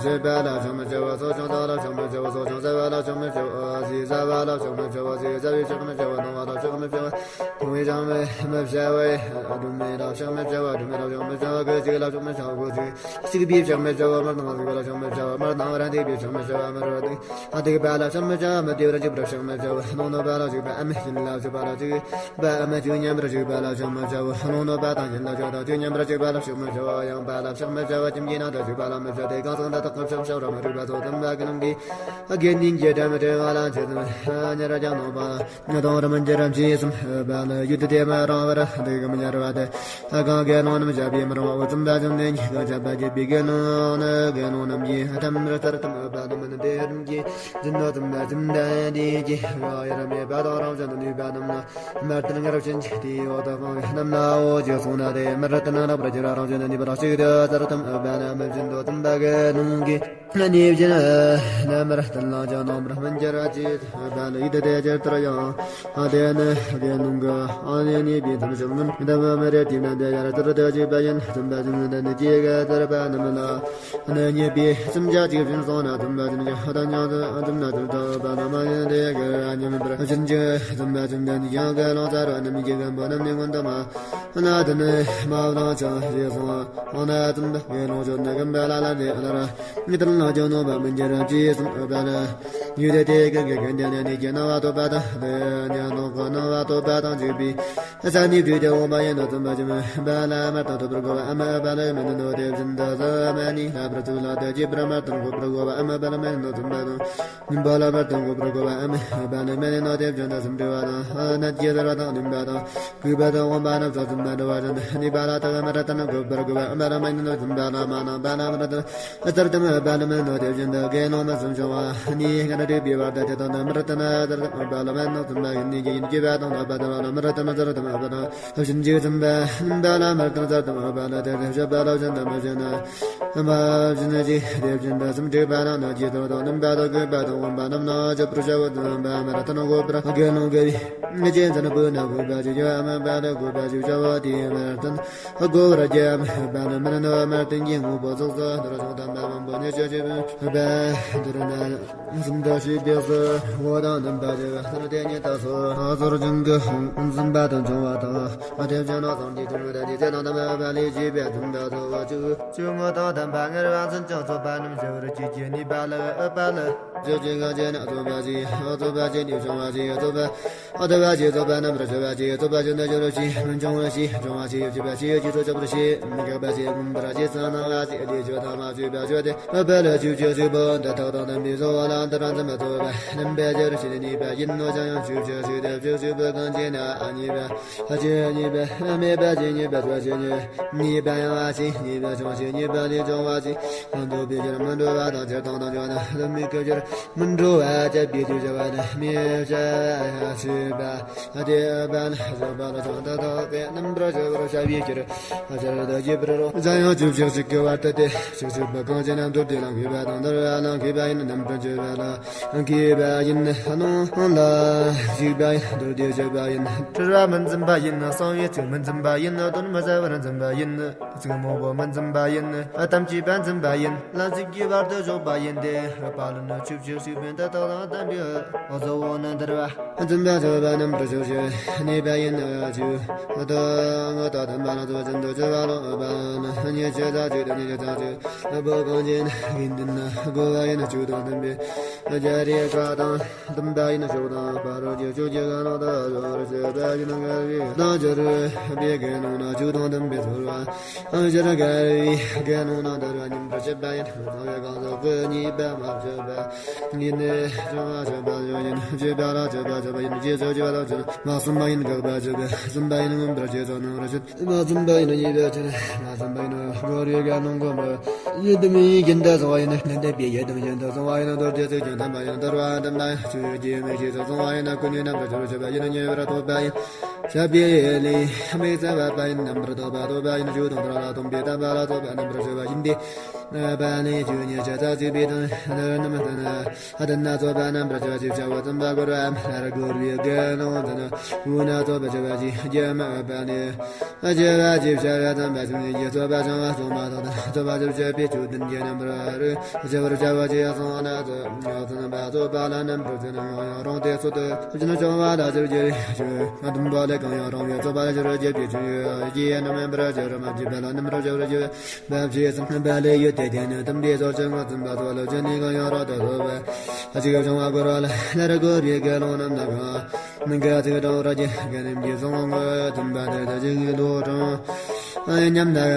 བྱེད་པ་ལ་ཕྱག་མི་བྱའོ། ཚོགས་ཆུང་བདག་ལ་ཕྱག་མི་བྱའོ། ཚོགས་ཆུང་ཟ་བ་ལ་ཕྱག་མི་བྱའོ། ཟས་ཟ་བ་ལ་ཕྱག་མི་བྱའོ། ཟས་ཟ་བའི་ཕྱག་མི་བྱའོ། གཏོང་བ་ལ་ཕྱག་མི་བྱའོ། གཏོང་བའི་ཕྱག་མི་མི་བྱའོ། སྒྲུབ་མི་ལ་ཕྱག་མི་བྱའོ། སྒྲུབ་མི་ལ་ཕྱག་མི་བྱའོ། སྐད་ཅིག་ལ་ཕྱག་མི་བྱའོ། སྐད་ཅིག་གཅིག་པའི་ཕྱག་མི་བྱའོ། མི་གཏོང་བ་གཅིག་པ་ལ་ཕྱག་མི་བྱའོ། མི་གཏོང་བ་རང་སྡིག་པའི་ཕྱག་མི་བྱའོ། མི་རུ་སྡིག་སྡིག་པ་ལ་ཕྱག་མི་བྱའོ། མི་བདེ་བར་གཅིག་པར་ཕྱག་མི་བྱའོ། བློ་ནོར་བ་ལ་གཅིག་པ་ཨ་མི་བཞིན་ལ་གཅིག་པ་ལ་གཅིག་པ་ཨ་མི་གཅིག་མཉམ་པར་གཅིག་པ་ལ་ཕྱག་མི་བྱའོ། བློ་ནོར་བ་དང་བཞིན་ལ་གཅིག་དང་གཅིག་མཉམ་པར་གཅིག་པ་ལ་ཕྱག་མི་བྱའོ། ཡངས་པ་ལ་ཕྱག་མི་བྱའོ། ཁྱིམ་གྱི་ནང་དུ་གཅིག་པ་ལ་མི་བྱའོ། དེ་གང་ཟག་འདི་དག་གི་ཕྱག་ཕྱག་ར་མི་རིག་པ་ཚོ་དམ་པ་གི་ནང་གི་དགེ་འདུན་གྱི་དགྲ་མི་དྲན་བ་ལ་མཆོད་དམ་ཉེ་ར་ཀྱང་ནོངས་པ། ཉ་དང་རི་མི་འགྱུར་རམ་ཅི་སུམ་པ་ལ་ཡུལ་དུ་དེ་མ་རང་བར་འདི་གམ་ཉར་བ་དེ། གང་དགེ་སློང་རྣམས་བྱ་བའི་མི་རུང་བ་ཙམ་པ་ཙམ་ནས་ཉིད་ཀྱང་བྱ་བ་བྱེད་པའི་དགེ་སློང་ནི་དགེ་སློང་རྣམས་ཀྱིས་ཐམས་ཅད་ཙམ་པ་རྣམས་ནི་དེ་རིམ་གྱིས་སྦྱིན་པ་ཙམ་པ་ཙམ་དང་དེ་གྱིས་ཡ་ར་མེད་པ་དང་རང་བཞིན་ནུས་པ་རྣམས་ལ་མར་ལྟར་ངར་ཕྱིན་ཅི་དེའི་འོག་ཏུ་སྤང་བའི་རྣམ་སྣའོ་ཅེས་གསུངས་ན་དེ་མར་ལྟར་ནག་པར་གྱུར་རང་བཞིན་ནུས་པ་རང་གཅིག་ཏུ་ཙར་ཙམ་པ་རྣམས་སྦྱིན་དུ་ཙམ་པ་དགེ་སློང་གིས། གནས་བཞིན་ན་མར་བསྟན་ལ་ཅང་ནོངས་པར་སྨིན་གྱུར་ཅིག་པ་ལ་ཡིད་དེ་ཇི་ལྟར་ཡང་། དེ་ནི་དགེ་སློང་གི་ཨ་ནི་ཉེས་པའི་ཙམ་ཞིག་མིན། འདི་མི་མི་རེ་དེ་ན་དེ་ཡར་ཙར་དུ་གཅིག་པ་ཡིན། ཙམ་པ་ཙམ་འདི་ནི་ཅི་ག་ཙར་པ་རྣམས་ལ་ནི་ཉེས་པའི་ཙམ་བྱ་གཅིག་བཞིན་སོང་ན་ཙམ་པ་ཙམ་གྱི་ཧ་ད་ཉང་དུ་ཙམ་ན་ཙར་དུ་པ་ན་མ་ཡིན་དེ་ག་ར་ཉེས་མིན་པར་ཕྱིན་ཅི། ཙམ་པ་ཙམ་འདི་ནི་ཡང་དགེ་སློང་ཚར་བ་རྣམས་ཀྱི་མགོན་པོ་རྣམས་ནི་མངོན་དུ་མ། ན་དེ་ནི་མ་བླང་ཅང་ཞེས་གསུངས། འོ་ན་ཙམ་པ་དགེ་སློང་ཆོས་ནི་རྒན་པ་ལ་ལ་ནི་ཨ་ལ་ར། ཉི་ལྟར་ལ་ཅང་ནོངས་པ་མི་འགྱུར་རམ་ཅི་གསུངས་པ་ལ། ཡུལ་དེ་དེ་གང་གི་རྒན་དེ་ནི་ནི་རྒྱལ་ན་བ་ཐོབ་པ་དང་དེ་ཉ་ནོ་གོ་ན་བ་ཐོབ་པ་དང་གཅིག་པའི་ས་ནི་བྲིས་ཏེ་འོང་བ་ཡིན་ནོ། ཙམ་པ་ཅི་མི་པ་ལ་མར་དང་ཐོབ་པར་གོ་བ་ཨ་མ་པ་ལ་མི་ནི་ནོ་དེ་བཞིན་དུ་ས་མ་ནི་ལྷ་པར་ཚུལ་ལ་དེ་ཅི་པར་མར་དང་གོ་པར་གོ་བ་ཨ་མ་པ་ལ་མི་ནི་ནོ། ཙམ་པ་དང་ནི་པ་ལ་མར་དང་གོ་པར་གོ་བ་ཨ་མ་པ་ལ་མི་ནི་ནོ་དེ་བཞིན་དུ་སུམ་འདྲེ་བ་དང་ནད་ཀྱི་ཟར་བ་དང་ནིམ་པ་དང་། གུས་པ་དང་དབང་པ་རྣམས་སོ་སོར་མ་འདྲ་བ་བཞིན་དུ་ནི་པ་ལ་དག་མ་ར་ཏ་ན་གུ་པར་གུ་བ་མ་ར་མ་ནི་ནོ་ཙམ་པ་ལ་མ་ན་པ་ལ་མ་ར་ཏ་ན་ཙར་ཏ་མ་པ་ལ་མ་ནོ་དེ་བཞིན་དུ་དགེ་སློང་མ་གསུམ་བྱུང་བ་ནི་ང་ར་དྲུག་པའི་བར་དུ་དེ་དང་ནི་མ་ར་ཏ་ན་ཙར་ཏ་མ་པ་ལ་མ་ནོ་ཙམ་པ་ཡིན་ནི་ཀྱི་ཡིན་གྱི་བ་དང་ན་པ་ཏ་བ་ལ་མ་ར་ཏ་ན་ཙར་ཏ་མ་པ་ལ་བཞིན་གྱི་ཙམ་པ་ནི་པ་ལ་མ་ར་ཏ་ན་ཙར་ཏ་མ་པ་ལ་དེ་དེ་བཞི་པ་ལ་བཞིན་དུ་མ་བཞིན་ན་མ་བཞིན་ན་ཅི་དེ་བཞིན་དུ་སུམ་དྲུག་པ་ལ་ནི་ཅི་དོ་དང་ནི་པ་དང་གུས་པ་དང་དབང་པ་རྣམས་ན་ཅི་པུ་རུ་ཤ་བོ་ཙམ་པ་མ་ར་ཏ་ན་གོ་པར་དགེ་སློང་གི་ངེས་ཅན་ཚན་པོ་ན་དགོས་པ་ཞིག་ཡོད་མིན་པ་ལ་དགོས་པ་ཞིག་བྱ་བ་དེ་མར་ཐོན་དགོས་པར་རྒྱ་མི་པ་ལ་མི་ནི་མར་ཐོན་གྱི་དངོས་པོ་ཚོགས་སུ་འདིར་སོང་དམ་པ་མང་པོ་ཉེ་ཆོས་ཀྱི་བུ་པ་འདིར་ན་གསུམ་དུ་ཞུས་པས་སོ། འོ་དང་རྣམ་པ་ཞིག་ལྟར་དེ་ཉིད་དུ་སོ། ཨ་ཟོར་ཅན་གྱི་ཧོང་འཛིན་པ་དང་བྱུང་བ་དང་ཨ་དེ་བྱུང་ན་སངས་རྒྱས་ཀྱི་ངོ་ད་ནི་ཚེ་དང་དམ་པ་ལས་བྱས་པའི་དུམ་དུ་སོ། བཅུ་བཅུ་ངོ་དང་དམ་པ་ངེར་བ་མཚོན་ཅིང་ཚོགས་པ་རྣམས་བྱ་བར་བྱེད་ཀྱི་ནུས་པ་ལ་ཨ་པ་ལ། བཅུ་གཅིག་གང་བྱས་ན་རྫོགས་པ་ཞེས། རྫོགས་པ་ཞེས་ནི་བྱུང་བ་ཞེས་རྫོགས་པ། ཨ་ཏི་བ་ཞེས་རྫོགས་པ་རྣམ་པར་གྲོལ་བ་ཞེས་རྫོགས་པ་ཞེས་ནི་སྦྱོར་བ་ཞེས་མི་འབྱུང་བ་ཞེས་འབྱུང་བ་ཞེས་བྱེད་པ་ཞེས་རྗེས་སུ་སྐྱོབ་པར་བྱེད་མི་འགག་པ་ཞེས་མངོན་པར་རྗེས་སུ་གནང་བ་ཞེས་ལས་ཆོས་ཐ་མ་བཅུ་པ་བརྗོད་དེ། ཨ་པ་ལ་བཅུ་གཅིག་གཅིག་པོ་འདི་དག་དང་ལྡན་པའི་བཟོ་བོ་ལ་འདི་རང་ཙམ་རྫོགས་པ་རྣམ་པར་སྦྱར་ཞེས་ནི་གཉིས་པ་ཡིན་ནོ། ཅང་ཡང་བཅུ་གཅིག་གཅིག་དེ་བཅུ་གཅིག་པོ་གང་བྱས་ན་ཨ་གཉིས་པ། ཨ་ཅེ་གཉིས་པ། ཨ་མེད་པ་ཅེ་གཉིས་པ། ཚོ་ཅེ་གཉིས་པ། གཉིས་པ་ཡང་བ་ཅེ་གཉིས་པ། ཆུང་ཅེ་གཉིས་པ་ལས་ཆུང་བ་ཅེ། ཨ་འདོད་པའི་ཕྱིར་མི་འགྲོ་བ་དང་། སྤྱིར་བཏང་དང་བརྗོད་ན་ལམ་མི་དགེ་ཕྱིར་མི་འགྲོ་བ་སྤྱད་པའི་དུས་བྱ་བ་ནི་མི་བྱ་ཞེས་པ། ཨ་དེ་བ་ལ་བྱ་བ་ལ་སོང་དུ་ཐོགས་པའི་རྣམ་པར་གཞག་པར་བྱ་བའི་ཕྱིར། ཨ་སྤྱིར་དུ་བྱེད་པར་རོ། ཅང་ཡང་བཅུ་གཅིག་གཅིག་གི་བར་དུ་སྟེ། བཅུ་གཅིག་པོ་གང་བྱས་ན་མདོར་བསྡུས་ལ་མཁས་པ་དང་འདུལ་བ་ལ་མཁས་པ་ཡིན། རྣམ་པར་དཔྱོད་པ་ལ། མཁས་པ་ཡིན། སྣང་ལ་གཞིགས་པ་ཡིན། མདོར་བསྡུས་དཔྱོད་པ་ཡིན། སྤྲུལ་བ་མི་འཛིན་པ་ཡིན། གསང་བའི་ཚིག་མི་འཛིན་པ་ཡིན། དོན་མི་གསལ་བར་འཛིན་པ་ཡིན། ཚིག་མང་པོ་མི་འཛིན་པ་ཡིན། དམ་བཅས་པ་འཛིན་པ་ཡིན། ལམ་སྲིད་ཀྱི་བར་དུ་གཞོག་པ་ཡིན་ཏེ། དཔའ་ལུ་ནི་ཆུ་བཅུ་གཅིག་པའི་འདི་དག་དང་ལྡན་པའི་འོ་ཟོ་བོ་ནི་འདིར་བ། འཛིན་པ་ཆོས་པ་རྣམས་རུ་ཆོས་ཞེས་གནས་པ་ཡིན། ཆོས་དོན་ངོ་ཐོག་མཐུན་པ་ལ་རྫོགས་ཅན་དུ་གྱུར་པ་ལོ་པ་ནི་ཉེ་ཆོས་རྩ་གཅིག་ཏུ་ཉེ་ཆོས་རྩ་གཅིག་པོ་གང་ཅི་ན་དགེ་འདུན་ན་དགོས་པ་ཡིན། ཆོས་དང་མཐུན་པའི། རྒྱ་རེ་ཁ་དང་བདུན་པ་ཡིན་ཕྱོགས་དང་བར་རོ་རྒྱུ་ཆོས་ཀྱི་ཁ་ནང་དུ་བཟོ་བར་བྱེད་པ་ཡིན། དགའ་བའི་དང་སྦྱར་བའི་དགེ་སློང་ན་ཆོས་དང་ལྡན་པའི་ཚོར་བ། སྦྱར་དགའ་བའི་དགེ་སློང་ན་དར་བ་སྙོམས་པར་བྱེད་པ་ཡིན། གང་ཟག་གང་ཟག་གི་ཉེས་པ་མ་བྱེད་པ་ཡིན་ནས་བྱང་བ་བྱེད་པ་ཡང་ཡིན། བྱེད་པ་ལ་བྱེད་པ་བྱེད་པ་ཡིན། རྗེས་སུ་བྱེད་པ་དང་བྱེད་མ་གསུམ་པ་ཡིན། དགག་པ་བྱེད་པ་གསུམ་པ་ཡིན། མངོན་པར་བྱས་སོ་སྣང་བར་བྱེད། མ་བཙུན་པ་ཡིན་ན་ཉེས་པའི་ཕྱིར། མ་བཙུན་པ་ཡིན་ན་སྒོ་རུའི་དགེ་སློང་གོམས་པ། ཡིད་དམ་ཡིན་རྒྱུན་དུ་བཟུང་བ་ཡིན་ན་ལྡན་པའི་ཡིད་དམ་རྒྱུན་དུ་བཟུང་བ་ཡིན་ན་མདོ་སྡེ་ཚིག་ཀྱང་དམ་པ་ཡིན་དོར་བ་དམ་པ་ཡིན། ཆོས་ཀྱི་མིག་ཤེས་སུ་བཟུང་བ་ཡིན་ན་ཀུན་ནས་རྣམ་པར་སྦྱོར་བྱེད་པ་ཡིན་ན་ཉེ་བར་ཐོབ་པ་ཡིན། བྱ་བའི་ལས་དམིགས་བསལ་བ་པ་ཡིན། རྣམ་པར་ཐོབ་པ་ཐོབ་པ་ཡིན། ཆོས་དང་ཐར་ལ་སྟོན་པའི་དམ་པ་ལ་ཐོབ་པ་རྣམ་པར་སྦྱོར་བ་ཡིན་ཏེ། པ་ནི་ཆོས་ཉིད་ཅི་ཙམ་ཞིག་པའི་དོན་ནི་རྣམ་ལྡན། ཨ་དེ་ན་ཚོགས་པ་རྣམ་པར་སྦྱོར་བ་ཞེས་བྱ་བ་བཙུན་པ་སྒོ་རུ་ཨ་མ་ལར་སྒོ་རུའི་དགེ་སློང་ཚོགས་ན། འུ་ན་ཚོགས་པ་སྦྱོར་བ་ཞེས་བྱ་མ་པ་ནི། སྦྱོར་བ་ཞེས་བྱ་བ་བཙུན་པ་བྱུང་ཡི་ཚོགས་པ་བྱང་བ་སོགས་མ་ཐོག་ཏུ་ཚོགས་པ་སྦྱོར་བྱེད་པའི་ཆོས་བདུན་གྱི་རྣམ་པར་རོལ་སྦྱོར་བར་བྱ་བ་ཞེས་གསུངས་ན། བཙུན་པ་ཚོགས་པ་ལ་རྣམ་པར་སྦྱོར་ན་ཡང་ཡང་རུང་སྟེ་ཚུལ་དུ་སྦྱོར་བྱ་བ་ལ་སྦྱོར་བྱེད་ཆོས་བདུན་པ་ལས་གང་ཡང་རུང་བའི་ཚོགས་པ་ལ་སྦྱོར་བྱེད་པའི་ཆོས་ཡོད། རྣམ་པར་སྦྱོར་མ་བྱེད་པ་ལ་རྣམ་པར་སྦྱོར་བྱེད། བ་བྱས་སམ་བ་ལས་ཡོད་དེ་དེ་ནི་དམ་པའི་ཚོགས་ཆེན་ངོ་བཙུན་པ་ཚོགས་ལ་སྦྱར་ནས་གང་ཡང་རབ་ཏུ་ཐོབ་པ། ཨ་ཅིག་བྱུང་བ་སྐོར་བ་ལ་ལར་བཀོད་པའི་དགེ་སློང་རྣམས་ལ་གང་། ག་ཚིག་གྲོགས་ར་རྒྱ་ག་རིམ་གྱིས་སོང་ངོ་བཙུན་པ་དེར་དེ་ཅིག་གི་ལོ་གྲངས་ཉམས་ན་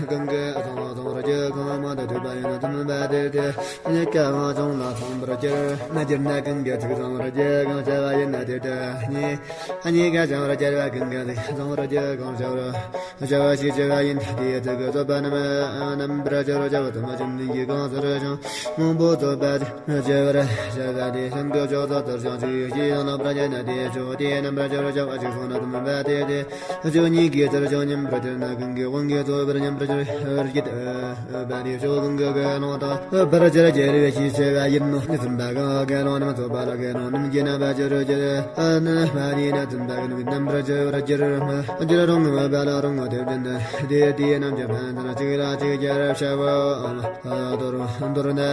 གང་གི་སོང་སོང་ར་རྒྱ་གང་མང་དུ་ཐོས་པ་ཡིན་ན་བཙུན་པ་དེར་དེ་ཉེ་ཀ་ངང་བྱུང་ལ་སོང་བར་གྱུར་ན་གྱུར་ན་གང་གི་ཚིག་སོང་ར་རྒྱ་གང་བྱ་བ་ཡིན་ན་དེར་དེ་ཉེ་ཨ་ཉེ་ཀ་བྱང་ར་རྒྱ་བ་གང་ག་ཚིག་སོང་ར་རྒྱ་གང་བྱ་བ། བྱ་བ་ཞེས་བྱ་བ་ཡིན། དེའི་ཚིག་གི་རྩོད་པ་རྣམས་རྣམ་པར་སྦྱོར་བྱ་བ་དུ་མ་ཅུང་ནི་ཡི་གང་ཟེར་ཞིང་མང་པོ་རྩོད་པ་སྦྱོར་བར་བྱ་བ་དེ་གསུམ་གྱི་ཕྱོགས་སུ་ཚུར་ཞིང་ཚིག་ཡོད་ཀྱི་ཡང་ལ་པྲ་ཉ་ན་དེའི་ཕྱོགས་དེའི་རྣམ་པར་སྦྱོར་བྱ་བ་ཅིག་སོང་ན་དུ་མ་པ་དེ་དེ་ཕྱོགས་གཉིས་ཀྱི་ཚུར་ཞིང་མཉམ་པར་སྦྱར་ན་གང་གི་དབང་གིས་རྩོད་པར་མཉམ་པར་སྦྱར་བར་བགྱིད་པ་དེའི་ཕྱོགས་གང་གི་དགེ་སློང་དང་རྩོད་པར་སྦྱར་བར་བགྱིད་པའི་ཞེས་བྱ་བ་ཡིན་ནོ། བཙུན་པ་གང་དགེ་སློང་རྣམས་རྩོད་པ་ལ་དགེ་སློང་རྣམས་ཀྱི་རྣམ་པར་སྦྱོར་བར་བགྱིད་པ་ནི་མ་ནི་ན་བཙུན་པ་གང་རྣམ་པར་སྦྱོར་བར་བགྱིད་པ་སྦྱོར་རུང་བ་ལ་རུང་བ་དེ་བཞིན་དུ། དེ་དེའི་རྣམ་གཞག་ཕན་ཚུན་གཅིག་ལ་གཅིག་སྦྱར་བྱ་བའམ། མདོར་མདོར་ན།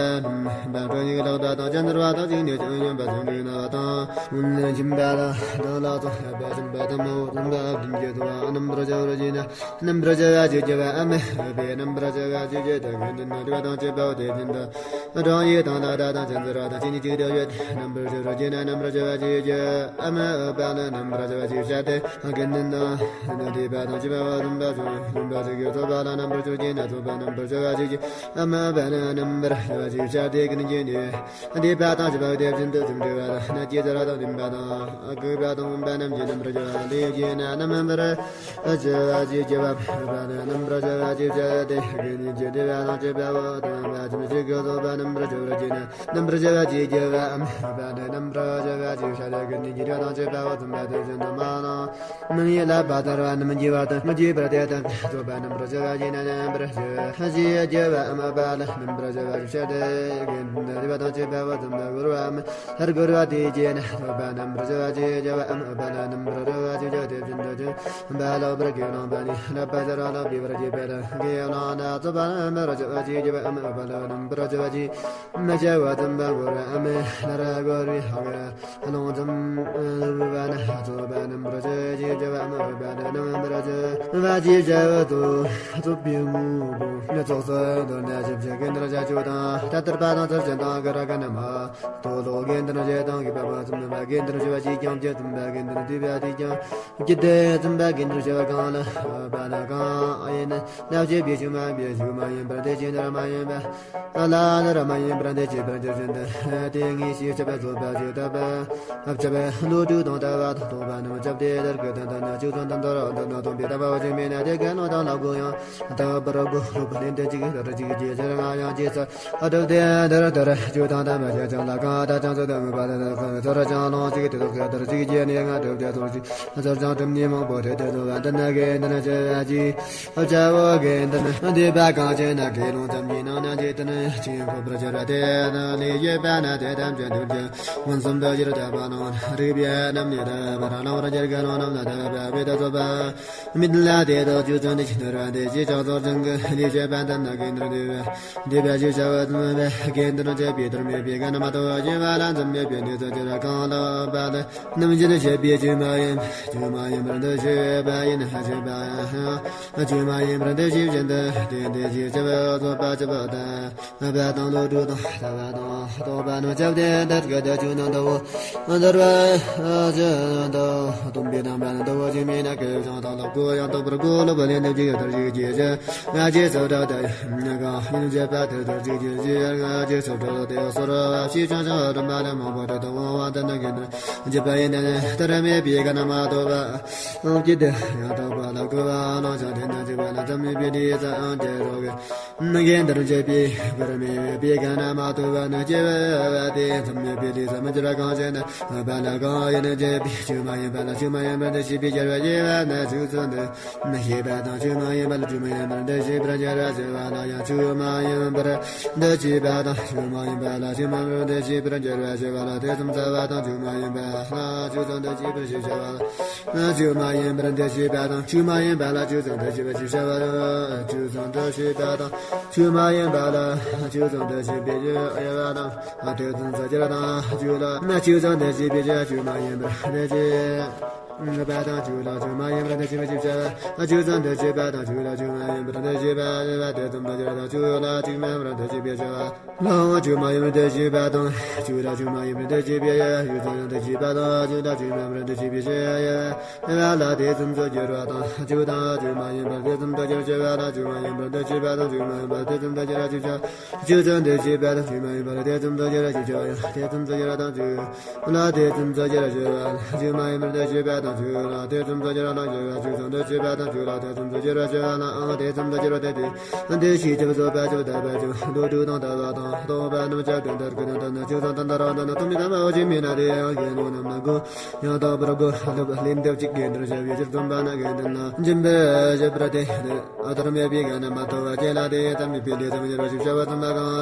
བན་ཀྲོ་ཡིག་ལག་བརྡ་དང་སྦྱར་ནུར་བ་དང་གཅིག་ནས་ཀྱང་ཡོན་པ་དང་འདྲེས་ན་བ་དང་། སྦྱིན་པ་ལ་དང་ལ་སོགས་པ་སྦྱིན་པ་དང་མ་འོས་སྦྱིན་པ་སྦྱིན་རྒྱུ་དང་རྣམ་པར་སྦྱར་བར་བགྱིད་ན་རྣམ་པར་སྦྱར་བ་ཅིག་བགྱིད་པའམ། འོས་པའི་རྣམ་པར་སྦྱར་བ་ཅིག་བགྱིད་དེ་དགེ་འདུན་ན་སྦྱིན་པ་དང་བཅས་པའོ། དེ་བཞིན་དུ། གྲངས་ཡིག་དང་ལ་བརྡ་དང་སྦྱར་ནུར་བ་དང་གཅིག་ནས་གཅིག་ཏུ་ཡོད་དེ་རྣམ་པར་སྦྱར་བར་བགྱིད་ན་རྣམ་པར་སྦྱར་བ་ཅིག་བགྱིད་པའམ། འོས་པ་ལ་རྣམ་པར་སྦྱར་བ་ཅིག་བྱ་སྟེ། དགེ་འདུན་དང་འདུས་པ་དང་བཅས་པ་བ་བཙུན་པ་ཚོགས་བཙུན་པ་ཚོགས་ཀྱི་ཚོགས་པ་ལ་རྣམ་པར་སྦྱོར་བགྱིད་ན་ཚོགས་པ་རྣམ་པར་སྦྱོར་བ་ཞིག་གམ། འོས་པ་ལ་རྣམ་པར་སྦྱོར་བ་ཞིག་བྱ་སྟེ། ཀུན་གྱི་འདུས་པ་དང་བཅས་པ་དེ་བཞིན་དུ་སེམས་འདུས་པ་དང་སྣ་ལྕེ་ཟ་ར་དང་འདུན་པ་དང་ལྐུགས་པ་དང་འོན་པ་རྣམས་ཀྱི་རྣམ་པར་སྦྱོར་བ་ལས་བགྱིས་ན་རྣམ་པར་སྦྱོར་བ་ཞིག་བགྱིས་པ། འོས་པ་ལ་རྣམ་པར་སྦྱོར་བ་ཞིག་བྱ་སྟེ། ཀུན་གྱི་འདུས་པ་དང་བཅས་པ་བ་དང་བ་ཅུམ་ཞིག་གི་ཚོགས་པ་རྣམ་པར་སྦྱོར་བར་བགྱིས་ན་རྣམ་པར་སྦྱོར་བ་ཞིག་བགྱིས་པའམ། འོས་པ་ལ་རྣམ་པར་སྦྱོར་བ་ཞིག་བྱ་སྟེ། ཀུན་གྱི་འདུས་པ་དང་བཅས་པ་བ་བཙུན་པ་དེ་བཞིན་དུ་མ་ནང་། མིང་ཡིད་ལ་བ་དར་བ་རྣམས་ཀྱི་བར་དུ་མི་བགྱིད་པར་དེ་དག་གི་ཚོགས་པ་རྣམ་པར་སྦྱོར་བ་བགྱིས་ན་རྣམ་པར་སྦྱོར་བ་ཞེས་བགྱི་བའམ། འོས་པ་ལ་རྣམ་པར་སྦྱོར་བ་ཞེས་བྱ་སྟེ། དགེ་འདུན་ན་སྡུད་པ་དང་བཅས་པ་བ་ཙམ་ལ་རྒོལ་བའམ་ལྷར་རྒོལ་བ་དེའི་རྗེས་ན་ཚོགས་པ་རྣམ་པར་སྦྱོར་བ་ཞེས་བགྱི་བའམ། འོས་པ་ལ་རྣམ་པར་སྦྱོར་བ་ཞེས་བགྱི་དེ་བཞིན་དུ་སྦྱིན་པ་ལོག་པར་དགེ་སློང་པ་ནི་ལག་པ་བྱ་ར་ལོག་པའི་བར་བགྱིད་པ་དང་། དགེ་སློང་དག་ཚོགས་པ་རྣམ་པར་སྦྱོར་བ་ཞེས་བགྱི་བའམ། འོས་པ་ལ་རྣམ་པར་སྦྱོར་བ་ཞེས་མི་བྱ་བ་ཙམ་པ་རྒོལ་བའམ་ལྷར་རྒོལ་བའི་ཧ་ག་ལོང་ཙམ་རུ་བ་ན་ཚོགས་པ་རྣམ་པར་སྦྱོར་བ་ཞེས་བགྱི་བའམ། འོས་པ་ལ་རྣམ་པར་སྦྱོར་བ་ཞེས་བྱ་བ་དང་ཚོགས་པའི་དངོས་པོ་ནི་ཚོགས་སུ་མདོར་ན་ཞིབ་ཆ་དགེ་འདུན་ཆོས་སྐྱོང་དང་ཐ་དད་པ་དང་ཚུལ་ཅན་དང་ག་ར་ག་ན་མ་དོ་ལོ་དགེ་འདུན་ཆོས་དང་གུས་པ་བ་ཙམ་མིན་པ་དགེ་འདུན་ཆོས་པ་ཅིས་ཀྱང་བགྱིད་ཙམ་པ་དགེ་འདུན་འདུས་པ་དེས་ཀྱང་བགྱིད་དེ་ཙམ་པ་དགེ་འདུན་ཆོས་པ་གང་ལ་འོས་པ་ལ་གང་ཡིན་ན་བྱེད་པའི་ཆོས་མ་བྱེད་ཆོས་མ་ཡིན་པར་དེ་ཅི་འདིར་མ་ཡིན་པ། ལ་ལར་མ་ཡིན་པར་འདི་བྱེད་པར་འགྱུར་བཞིན་དུ། དེ་ངེས་ཤེས་ཆེ་བ་རྫོགས་པ་ཞེས་བཏགས་པ། ཆེ་བ་བློ་གྲོས་དང་ལྟ་བ་དང་རྟོག་པ་རྣམས་ཁྱབ་སྟེ། དེར་གི་དོན་དང་ན་ཆོས་ཚོགས་དང་མཐར་ཐུག་ཏུ་སྟོན་པའི་ལྟ་བ་ཅིག་མེད་ན་དེ་དགེ་སློང་དག་ལ་གོ་ཡང་དག་པར་གོ། སློབ་པ་ལན་དུ་གཅིག་ལྟར་གཅིག་རྗེས་སུ་ང་ཡང་རྗེས་སུ་གྲུབ་སྟེ། དེར་དེར་ཆོས་དང་ལྡན་པ་ཞེས་བྱ་ལ་གང་དག་ཀྱང་ཚུལ་དུ་དམིགས་པ་དེ་དག་ཚུལ་ཀྱང་ལོངས་ཤིག་དེ་དག་ཚུལ་ལྟར་གཅིག་རྗེས་ནས་ང་གྲུབ་སྟེ་ཚུལ་གཅིག་ཚུལ་ཀྱང་གྲུབ་ནས་མང་པོ་རེ་ཏེ་འདུག་པ་འདི་ནི་དགེ་འདུན་ཆོས་པ་ཅིག་བྱའོ། དགེ་འདུན་འདུས་པ་གང་ཞིག་ན་དགེ་སློང་ཙམ་གྱི་ནང་ན་ཇི་ལྟར་ཆོས་འཕགས་པར་གྱུར་པ་དེ་ནི་ལས་བྱེད་པ་ན་དེ་ཐམས་ཅད་འདུལ་གྱི་མངོན་སུམ་དུ་ཡུལ་དག་པ་ནང་རིག་པའི་རྣམ་སྨིན་དག་པར་སྣང་བར་གྱུར། དགེ་སློང་རྣམས་ལ་དག་པ་བས་ད་ཚོགས་པ་མི་འདུལ་ལ་དེ་དག་ཆོས་ཚུལ་འདི་ཕྱི་ནོར་བ་འདི་ཞེས་ཕྱག་རྫོགས་ཅན་གྱི་ལས་བྱེད་པ་འདི་ནི་དགེ་འདུན་འདུས་པ་འདུས་པ་ཞེས་བྱ་བ་ཙམ་པས་དགེ་འདུན་བྱེད་པའི་དོར་མེད་པའི་ག་ན་མ་དོ་ཞེས་པ་ལ་འཛིན་མེད་པའི་གནས་སུ་གྱུར་པ་གང་ལགས་པ་ལ། རྣམ་བཞིན་བྱེད་པའི་ཆོས་མ་ཡིན་པ་ཆོས་མ་ཡིན་པར་འདུ་ཤེས་པ་ཡིན་ཞེས་པ། ཆོས་མ་ཡིན་པར་འདི་ཞེས་བཞིན་དུ་དེ་འདི་ཞེས་བྱ་བའི་བཟོད་པ་ཆེན་པོ་དང་། སྦས་དང་བློ་གྲོས་དང་ལྟ་བ་དང་རྟོག་པ་རྣམས་ཁྱབ་སྟེ། དེ་སྐད་དུ་ཆོས་རྣམས་ལྟ་བུ་འདོར་བ་ཅན་དང་། སྟོན་པའི་དམ་པ་རྣམས་ལྟ་བུ་ཅིག་མིན་ན། སྐལ་བཟང་དང་ལོག་གོ་ཡང་དག་པར་གོ། ལོག་པ་ལས་འདི་ཅིག་ཡང་དག་ཅིག་བགྱིད་ཅིང་། ང་རྒྱལ་སོགས་དག་དང་གང་ཡིན་བྱེད་པ་དེ་དག་ཅིག་བགྱིད་ཅིང་། ང་རྒྱལ་སོགས་དག་དེ་སོར་བ་ཞེས་བྱང་ཆུབ་རིམ་པ་ལས་མང་པོ་དུ་དང་བ་དང་ནི་དགེ་འདུན་བགྱིས་པ་ཡིན་ནའང་དེར་དམིགས་པའི་གང་རྣམས་མ་ཐོབ་པ། ཀྱི་དེ་ཡང་དག་པ་ལ་གོ་བ་བླང་ཞིང་དེ་རྣམས་བགྱིས་པ་ལ་འཛམ་གླིང་པའི་ལུས་རྩལ་དེ་རོགས་དགེ་འདུན་བགྱིས་པའི་བར་མེད་པའི་གང་རྣམས་མ་ཐོབ་པ་ནི་སྐྱེ་བ་དེ་འཛམ་གླིང་པའི་ལུས་རྩལ་མི་འགྱུར་བ་གང་ཞིག་ནི་བ་ལ་གང་ཡིན་བྱེད་པའི་ཆོས་མ་ཡིན་པ་ལ་ཆོས་མ་ཡིན་པར་འདུ་བྱེད་པའི་སྦྱོར་བ་ཞེས་པ་ནི་ཆོས་ཚུལ་འདུ་བྱེད་པ་དང་ཆོས་མ་ཡིན་པ་ལ་ཆོས་མ་ཡིན་པར་འདུ་བྱེད་པར་སྦྱོར་བ་ཞེས་པ་ལ་ཡང་ཆོས་མ་ཡིན་པར་འདུ་བྱེད་པ་དང་ཆོས་མ་ཡིན་པ་ལ་ཆོས་མ་ཡིན་པར་འདུ་བྱེད་པར་སྦྱོར་བ་ཞེས་པ་ལ་དེ་ཙམ་རྩ་བ་དང་ཆོས་མ་ཡིན་པ་ལ་ཆོས་ཚུལ་འདུ་བྱེད་པར་ཞེས་བྱ་བ་ལ། ཆོས་མ་ཡིན་པར་འདུ་བྱེད་པ་དང་ཆོས་མ་ཡིན་པ་ལ་ཆོས་ཚུལ་འདུ་བྱེད་པ་ཞེས་བྱ་བ་ལ། ཆོས་ཚུལ་འདུ་བྱེད་པ་དང་ཆོས་མ་ཡིན་པ་ལ་ཆོས་ཚུལ་འདུ་བྱེད་པའི་དབྱེ་བ་དང་། དེ་ཙམ་རྩ་སྦྱར་དང་ཆོས་ལ་ཆོས་ཚུལ་འདུ་བྱེད་པའི་ཆོས་མ་ཡིན་པར་འདུ་བྱེད་པ་དང་ཆོས་ལ་ཆོས་མ་ཡིན་པར་འདུ་བྱེད་པ་ཞེས་བྱ་བ། ཆོས་ཚུལ་འདུ་བྱེད་པ་དང་ཆོས་ལ་ཆོས་མ་ཡིན་པར་འདུ་བྱེད་པ་ཞེས་པ་དེ་ཙམ་རྩ་སྦྱར་དང་ཆོས་ལ་ཆོས་མ་ཡིན་པར་འདུ་བྱེད་པའི་བྱ་བ། ལའང་ཆོས་མ་ཡིན་པར་འདུ་བྱེད་པ་དང་ཆོས་ལ་ཆོས་མ་ཡིན་པར་འདུ་བྱེད་པའི་ཡུལ་ཚུལ་ཡང་འདུ་བྱེད་པ་དང་ཆོས་ལ་ཆོས་མ་ཡིན་པར་འདུ་བྱེད་པའི་ཕྱིར་ཡང་ལ་དེ་ཙམ་དུ་སྦྱར་བ་དང་ཆོས་དང་ཆོས་མ་ཡིན་པར་དེ་ཙམ་དུ་སྦྱར་བྱེད་པ་ལ་ཆོས་མ་ཡིན་པར་འདུ་བྱེད་པ་དང་ཆོས་མ་ཡིན་པར་དེ་ཙམ་དུ་སྦྱར་བྱེད་པ། ཆོས་ཚུལ་འདུ་བྱེད་པ་དང་ཆོས་མ་ཡིན་པར་དེ་ཙམ་དུ་སྦྱར་བྱེད་པ་ཡང་དེ་ཙམ་དུ་སྦྱར་དང་ཆོས་ལ་དེ་ཙམ་དུ་སྦྱར་བྱེད་པ་ལ་ཆོས་མ་ཡིན་པར་འདུ་བྱེད་པ་དང་ཆོས་ལ་དེ་ཙམ་དུ་སྦྱར་དང་ཆོས་ལ་ཆོས་ཚུལ་འདུ་བྱེད་པ་དང་ཆོས་ལ་དེ་ཙམ་དུ་སྦྱར་བྱེད་པ་ལའང་དེ་ཙམ་དུ་སྦྱར་དེ་དེ། འདི་ཞེས་བྱ་བ་བཟོད་པ་ཆེན་པོ་དང་བློ་གྲོས་དང་ལྟ་བ་དང་རྟོག་པ་རྣམས་ཁྱབ་སྟེ་འདིར་ཀུན་ནས་བསྟན་ནས་ཆོས་ཚུལ་དང་ལྟར་བསྟན་ན་སྟོང་ཉིད་དམ་པའོ། ཅི་མིན་ན་དེ་ཡང་དགེ་སློང་རྣམས་ཀུན་ཡང་དག་པར་གོ། སློབ་ལེན་ཐབས་ཀྱི་དགེ་འདུན་ཞབས་ཀྱི་ཕྱིར་སྟོན་པ་ནི་དགེ་འདུན་ལ་སྦྱིན་པ་ཞུ་བར་དེ་ལྟར་དམིགས་པའི་གང་རྣམས་མ་ཐོབ་པ་ཅན་ལ་དེ་ཙམ་མི་ཕན་ལས་ཙམ་ཉེར་བ་ཞིག་བྱ་བ་ཙམ་མ་གང་།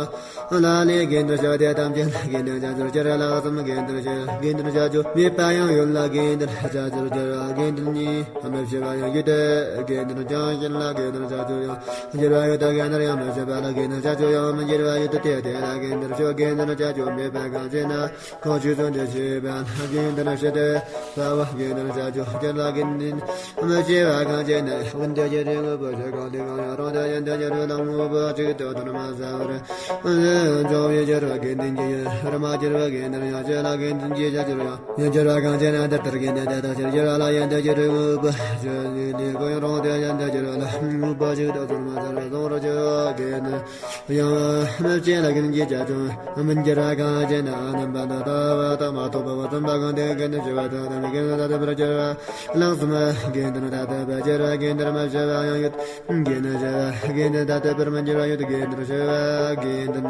ལ་ལས་དགེ་འདུན་ཞུ་དེ་ཐམས་ཅད་དགེ་འདུན་བྱ་རྒྱུར་གྱུར་ལ་གསུམ་དགེ་འདུན་ཞུ་དགེ་འདུན་བྱ་རྒྱུ་མེད་པ་ཡང་ཡོད་ལ་དགེ་འདུན་བྱ་རྒྱུར་གྱུར་བ་དགེ་འདུན་གཉིས་མི་འཕྱད་པ་ཡང་ཡོད་དེ། དགེ་འདུན་ཀྱང་ཡིན་ལ་དགེ་འདུན་བྱ་རྒྱུར་ཡང་འགྱུར་བ་ཡོད་དེ། དགེ་འདུན་ཡང་མི་འཕྱད་པ་ལ་དགེ་འདུན་བྱ་རྒྱུར་ཡང་མི་འགྱུར་བ་ཡོད་དེ། དེ་ལ་དགེ་འདུན་ཞུ་དགེ་འདུན་བྱ་རྒྱུ་མེད་པ་གང་ཞེ་ན། གང་ཆོས་ཚུལ་འདུ་བྱེད་པ་དགེ་འདུན་བྱེད་དེ། ལྟ་བ་དགེ་འདུན་བྱ་རྒྱུ་གྱུར་ལ་དགེ་འདུན་མི་འཕྱད་པ་གང་ཞེ་ན། ཀུན་ཏུ་སྐྱེ་རིགས་དངོས་པོ་ཆོས་གང་དེ་གང་ཡང་རང་དུ་ཡིན་དུ་འགྱུར་བའི་ལམ་དངོས་པོ་གཅིག་ཏུ་དོན་མ་ཟད་པར་འབྱུང་བའི་སྦྱོར་བ་དགེ་འདུན་གྱི་ཡུལ་རུ་མ་གྱུར་པ་དགེ་འདུན་ཡང་གཅིག་ལ་དགེ་འདུན་གྱི་བྱ་རྒྱུར་ཡང་ཡང་གྱུར་པ་གང་ཞེ་ན། འདི་ལྟར་དགེ་འདུན་དེ་དག་ཕྱིར་གྱུར་པ་ལ་ཡིན་དུ་འགྱུར་བའི་དངོས་པོ་ཆོས་ཉིད་ནི་ཀུན་རང་དུ་ཡིན་དུ་འགྱུར་བའི་ལམ་དངོས་པོ་གཅིག་ཏུ་དོན་མ་ཟད་པར་བཟུང་བར་བྱེད་པ་དགེ་འདུན་ཡང་མི་འཕྱད་ལ་དགེ་འདུན་གྱི་བྱ་རྒྱུར་མི་འགྱུར་བ་གང་ཞེ་ན། རྣམ་པ་འདི་ལྟ་བུ་དག་མ་རྟོགས་པ་བ་ཙམ་པ་གང་དེ་དགེ་འདུན་ཞུ་བ་དག་དང་དགེ་འདུན་ད་ལྟ་བུར་གྱུར་པ་ལ་གསུམ། དགེ་འདུན་ད་ལྟ་བུར་གྱུར་པ་དགེ་འདུན་མི་འཕྱད་པ་ཡང་ཡོད། དགེ་འདུན་ཞུ་བ་དགེ་འདུན་ད་ལྟ་བུར་མི་འགྱུར་བ་ཡོད། དགེ་འདུན་ཞུ་བ་དགེ་འདུན་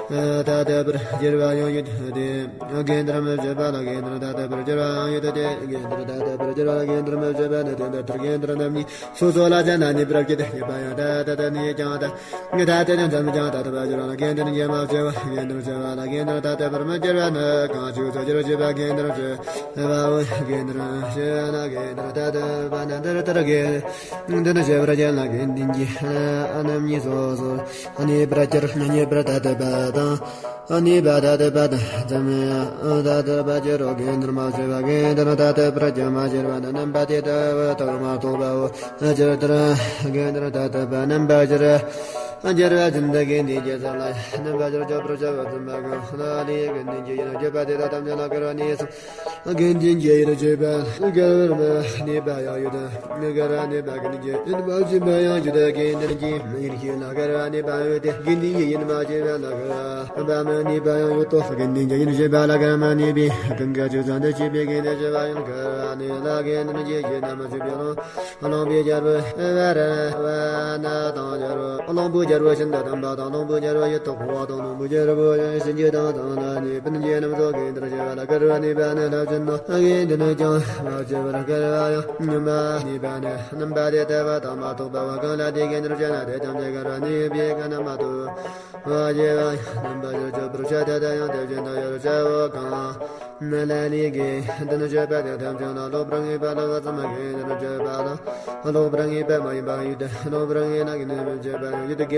ད་ལྟ་བུར་གྱུར་པ་ཡང་ཡོད་དེ། དགེ་འདུན་མི་འཕྱད་པ་ལ་དགེ་འདུན་ད་ལྟ་བུར་གྱུར་པ་ཡང་ཡོད་དེ། དགེ་འདུན་ད་ལྟ་བུར་གྱུར་པ་ལ་དགེ་འདུན་མི་འཕྱད་པ་ནི་དེ་འདི་ལྟར་དགེ་འདུན་རྣམ་གཉིས། སོ་སོ་ལ་ཅན་ན་ནི་པྲ་ཀྱི་ཏེ་ཉེས་པ་ཡང་ད་ད་ད་ནི་ཀྱང་ད་ད་ད་ནི་ཀྱང་ད་ད་ད་པ་ཇི་ར་ལ་དགེ་འདུན་ཉེས་མ་བྱེ་བ་དགེ་འདུན་བྱེ་བ་ལ་དགེ་འདུན་ད་ལྟ་བུར་མི་འགྱུར་བ་ནི་གང་ཆོས་ཚུལ་གྱུར་བྱེད་པ་དགེ་འདུན་བྱེ་བ་འོ། དགེ་འདུན་བྱེ་བ་ན་དགེ་འདུན་ད་ལྟ་བ་ན་འདིར་ལྟར་དགེ་འདུན་བྱེ་བར་ཅན་ལ་དགེ་འདུན་གྱི་རྣམ་གཉིས་སོ་སོ་ནི་པྲ་ཀྱི་ཉེས་པར་ད་ལྟ་བ་དང་། ཨ་ནི་པ་ད་ཏི་པ་ད་ཙམ་ཡང་ད་ཏི་པ་ཅི་རོ་དགེ་འདུན་མ་བྱེ་བ་དགེ་འདུན་ད་ཏི་པ་ཅི་མ་བྱེ་བ་ན་རྣམ་པ་དེ་ལྟ་བུ་དག་མ་རྟོགས་པའོ། ཨ་ཅིར་ལྟར་དགེ་འདུན་ད་ཏི་པ་རྣམ་པ་ཅིར་འགྱུར་བ་ཅན་དུ་དགེ་འདུན་གྱི་ས་ལ་རྣམ་པ་ཅིར་སྐྱོབ་པར་བྱ་བ་ཙམ་པ་གང་ལ་ལས་དགེ་འདུན་གྱི་ཡིན་སྐྱོབ་པ་དེ་དག་ཐམས་ཅད་ལ་དགེ་བ་ནི་གསུམ། དགེ་འདུན་གྱི་ཡིན་སྐྱོབ་པ་དགེ་བར་མི་གནས་པ་ཡང་ཡོད། དགེ་བར་གནས་པ་དགེ་འདུན་གྱི་ཡིན་པ་བྱེད་པ་ཡང་ཡོད། དགེ་འདུན་གྱི་མི་ཡིན་ཤེས་ལ་དགེ་བར་གནས་པ་ཡོད་དེ། དགེ་འདུན་གྱི་ཡིན་མ་བྱེད་པ་ལ་དགེ་བར་མི་གནས་པ་ཡང་ཡོད་དོ། དགེ་འདུན་གྱི་ཡིན་བྱེད་པ་ལ་དགེ་བར་མི་གནས་པའི་གང་ག་ཆོས་ཚང་དུ་བྱེད་པའི་དགེ་འདུན་བྱེད་པ་ཡང་དགེ་བར་གནས་ལ་དགེ་འདུན་གྱི་ཡིན་ན་མ་བྱེད་པའི་རང་གླང་པོའི་རྒྱལ་པོ་ཨེ་ཝ་ར་ཝ་ན་དང་རྒྱལ་པོ་གླང་པོའི་རྒྱལ་པོ་ཤིན་ཏུ་དམ་པ་དང་གླང་པོའི་རྒྱལ་པོ་ཡི་དྭགས་པོ་དང་གླང་པོའི་རྒྱལ་པོ་ཡི་གཤིན་རྗེ་དང་ཚངས་པ་གཉིས་པོ་རྣམས་ཀྱིས་རྣམ་གསུམ་དགེ་འདུན་བྱེད་པ་ལ་དགེ་བར་གནས་པ་ནི་ལྷག་ཅན་ནོ། དགེ་འདུན་ཀྱང་མ་བྱེད་པར་དགེ་བ་ཡང་ཉོན་མ་གནས་པ་ནི་རྣམ་པ་དེ་ལྟ་བུ་དག་མ་རྟོགས་པ་བ་གང་ལ་དེ་དགེ་འདུན་བྱེད་ན་དེ་ཐམས་ཅད་དགེ་བར་གནས་པའི་གང་རྣམས་མ་རྟོགས་པ་བྱེ་བ་ཡང་རྣམ་པ་ཅིར་སྐྱོབ་པར་བྱ་དེ་དག་ཡང་དེ་བཞིན་དུ་ཡོད་བྱའོ་གང་། ན་ལ་ལས་དགེ་འདུན་བྱེད་པ་དེ་ཐམས་ཅད་ལ་ལོག་པར་ངེས་པ་ལ་བ་ཙམ་དགེ་འདུན་བྱེད་པ་ལ་ལོག་པར་ངེས་པ་མ་ཡིན་པ་ཡོད་དེ། ལོག་པར་ངེས་ན་དགེ་འདུན་བྱེད་པ་ཡང་ཡོད་དེ།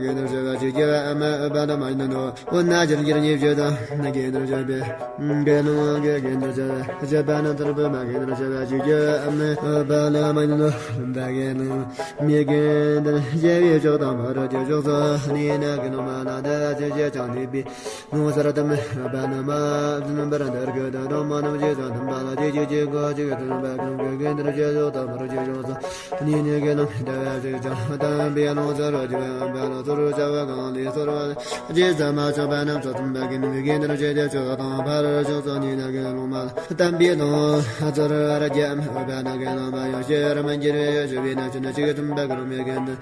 དགེ་འདུན་བྱེ་བ་བཅུ་བརྒྱད་པ་ཨ་མ་ཨུཏྤ་ལ་མ་ཡིན་ནོ། འོ་ན་སྤྱིར་སྤྱིར་ཉེས་སྤྱོད་དང་དགེ་འདུན་བྱེ་བའི་དགེ་སློང་གི་དགེ་འདུན་བྱེ་བ་བཅུ་པ་ན་ཐར་པ་མ་དགེ་འདུན་བྱེ་བ་བཅུ་བརྒྱད་ཨ་མ་ཨུཏྤ་ལ་མ་ཡིན་ནོ། དགེ་སློང་མི་དགེ་འདུན་བྱེ་བའི་ཕྱོགས་དང་ཕ་རོལ་གྱི་ཕྱོགས་སུ་ནི་ན་དགེ་སློང་མ་ལ་དེ་བ་བཅུ་བརྒྱད་ཀྱང་ནུས་པའི། ལོང་སར་དམ་པ་ན་མ་བདུན་པར་འདིར་གི་དང་སྒྲོལ་མ་རྣམས་ཀྱིས་ཀྱང་དམ་པ་ལ་དེ་ཅིག་ཅིག་གོ་ཅིག་དམ་པ་གང་གི་དགེ་འདུན་བྱེ་བ་དང་མ་རུ་ཅིག་ཡོངས་སུ་ནི་ནི་དགེ་སློང་དེ་བ་ཅིག་ཀྱང་དམ་པའི་ལོང་སར་རོ་ཅིག་དམ་པ་ལ་ཚུར་བྱ་བ་གང་ལས་སོར་བ་རྗེས་སུ་མ་ཆོག་པ་རྣམས་སུ་དམ་པ་གི་ནི་དགེ་འདུན་བྱེ་བ་ཅིག་དང་ཕ་རོལ་ཕྱོགས་སུ་ནི་ན་དགེ་སློང་མ་དམ་པའི་ལོང་ཚུར་བར་རྒྱ་མི་འོས་པ་ན་དགེ་སློང་མ་ཡང་ཤེས་ར་མ་འགྱུར་བའི་ཞུ་བའི་ན་ཆུ་ན་ཅིག་དམ་པ་གི་རོ་མི་དགེ་འདུན།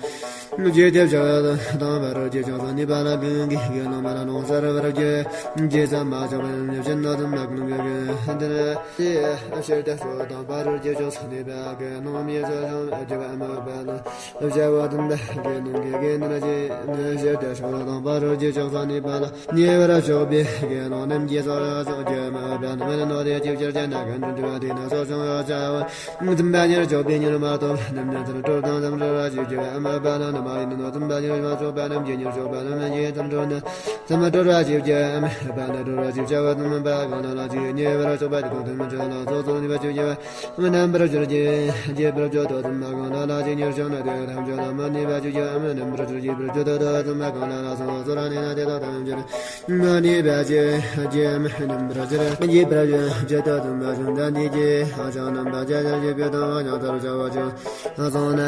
རྗེས་དེ་བྱ་བ་དང་བར་གྱི་ཕྱོགས་སུ་ནུས་པ་ལ་ཀུན་གྱི་དགེ་སློང་མ་ལ་ལོང་སར་བར་གྱི་རྗེས་སུ་མ་ཆོག་པ་རྣམས་ཉེར་བཞི་ནོ། དམ་པ་ཀུན་གྱི་དགེ་འདུན་ཕྱིར་དེ་སོ་དང་བར་གྱི་ཕྱོགས་སུ་ནུས་པ་དགེ་སློང་མའི་ཚོགས་ཀྱང་རྒྱུ་བ་མོས་པ་ལ་བྱ་བ་དམ་པ་དགེ་སློང་གི་དགེ་འདུན་ཅི་ནི་ཕྱིར་དེ་སོ་དང་བར་གྱི་ཕྱོགས་སུ་ནུས་པ་ལ་ཉེ་བར་ཕྱོགས་པའི་དགེ་སློང་རྣམས་ཀྱི་ཚོགས་ཀྱང་རྒྱུ་བ་མོས་པ་ལ་མི་ནོ། དེ་ཅིའི་ཕྱིར་ཅེ་ན་དགེ་འདུན་ཏུ་བ་དེ་ན་ཚོགས་ཀྱང་ཡོད་བྱ་བ། དམ་པ་ཉེར་གཅོག་པའི་ཉེར་མ་གཏོགས་རྣམས་ཀྱང་དམ་གྲོལ་དང་དམ་གྲོལ་བ་ཞིག་རྒྱུ་བ་མོས་པ་ལ་ནི་མ་ཡིན་ནོ། དམ་པ་ཉེར་མ་གཅོག་པ་རྣམས་ཀྱི་ཉེར་གཅོག་པ་རྣམས་ཀྱི་དམ་གྲོལ་ནི་དམ་གྲོལ་བ་ཞིག་རྒྱུ་བ་མོས་པ་ལ་གྲོལ་བ་ཞིག་བྱ་བ་དམ་པ་གང་ལ་ལ་ཞིག་ཉེ་བར་གཅོག་པ་དེ་དང་དམ་གྲོལ་ལ་སོ་སོར་ནུས་པ་ཞིག་རྒྱུ་བ་མོས་རྣམ་པར་གྲོལ་གྱི་རྒྱས་པར་བརྗོད་དོ། དམ་པ་གང་ལ་ལ་ཞིག་ཉེར་གཅོག་ན་དེ་ཐམས་ཅད་ལ་མ་ནུས་པ་ཞིག་རྒྱུ་བ་མོས་རྣམ་པར་གྲོལ་རྒྱས་པར་བརྗོད་དོ། དམ་པ་གང་ལ་ལ་སོ་སོར་ནུས་ན་དེ་དག་ཐམས་ཅད་མ་ནུས་པ་ཞིག་རྒྱུ་མོས་རྣམ་པར་གྲོལ་རྒྱས་པར་བརྗོད་དོ། དམ་པ་བཅོམ་ལྡན་འདས་ཀྱིས་ཕྱག་རྣམ་པ་བརྒྱ་བརྒྱར་བརྗོད་པའི་དང་བ་ཉག་ལྟར་བྱ་བ་ཅན་སོང་ན།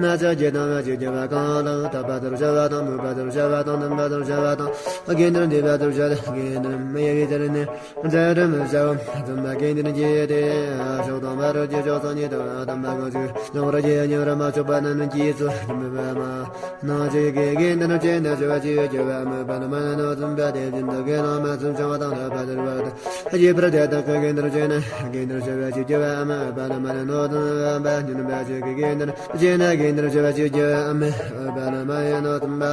ཕྱག་རྒྱ་དང་བ་ཅིག་རྒྱ་བ་གང་ལགས། ཐར་པ་ལྟར་བྱ་བ་དང་། མོས་པ་ལྟར་བྱ་བ་དང་། དམ་པ་ལྟར་བྱ་བ་དང་། དགེ་འདུན་འདུས་པ་ལྟར་བྱ་བ་དང་། དགེ་འདུན་མི་གཡོ་བའི་ཚུལ་ནི་འཛིན་རིམ་བྱ་བ་དམ་པ་དགེ་འདུན་གྱི་དེ་ཕྱོགས་དང་བར་གྱི་ཕྱོགས་སུ་ནི་དམ་པ་གང་ཞིག་ཡོང་བར་བགྱི། ཉེ་བར་མ་ཆོག་པ་རྣམས་ཀྱིས་ཚུར་དམ་པ་མ་ནང་ཅིག་གི་དགེ་འདུན་བྱེད་ན་བྱ་བ་ཅིག་རྒྱུ་བ་མོས་པ་ལ་མ་ནོ། དམ་པ་དེ་བཞིན་དུ་དགེ་སློང་མ་ཚུན་ཆུང་བ་དང་ལྷག་པ་དེར་བར་དུ་རྒྱས་པར་དེ་དག་གི་དགེ་འདུན་བྱེད་ན་དགེ་འདུན་བྱ་བ་ཅིག་རྒྱུ་བ་མོས་པ་ལ་མ་ནོ། དམ་པ་སྙན་པ་ཞིག་གི་དགེ་འདུན་བྱེད་ན་དགེ་འདུན་བྱ་བ་ཅིག་རྒྱུ་བ་མོས་པ་ལ་མ་ཡིན་ནོ། དམ་པ་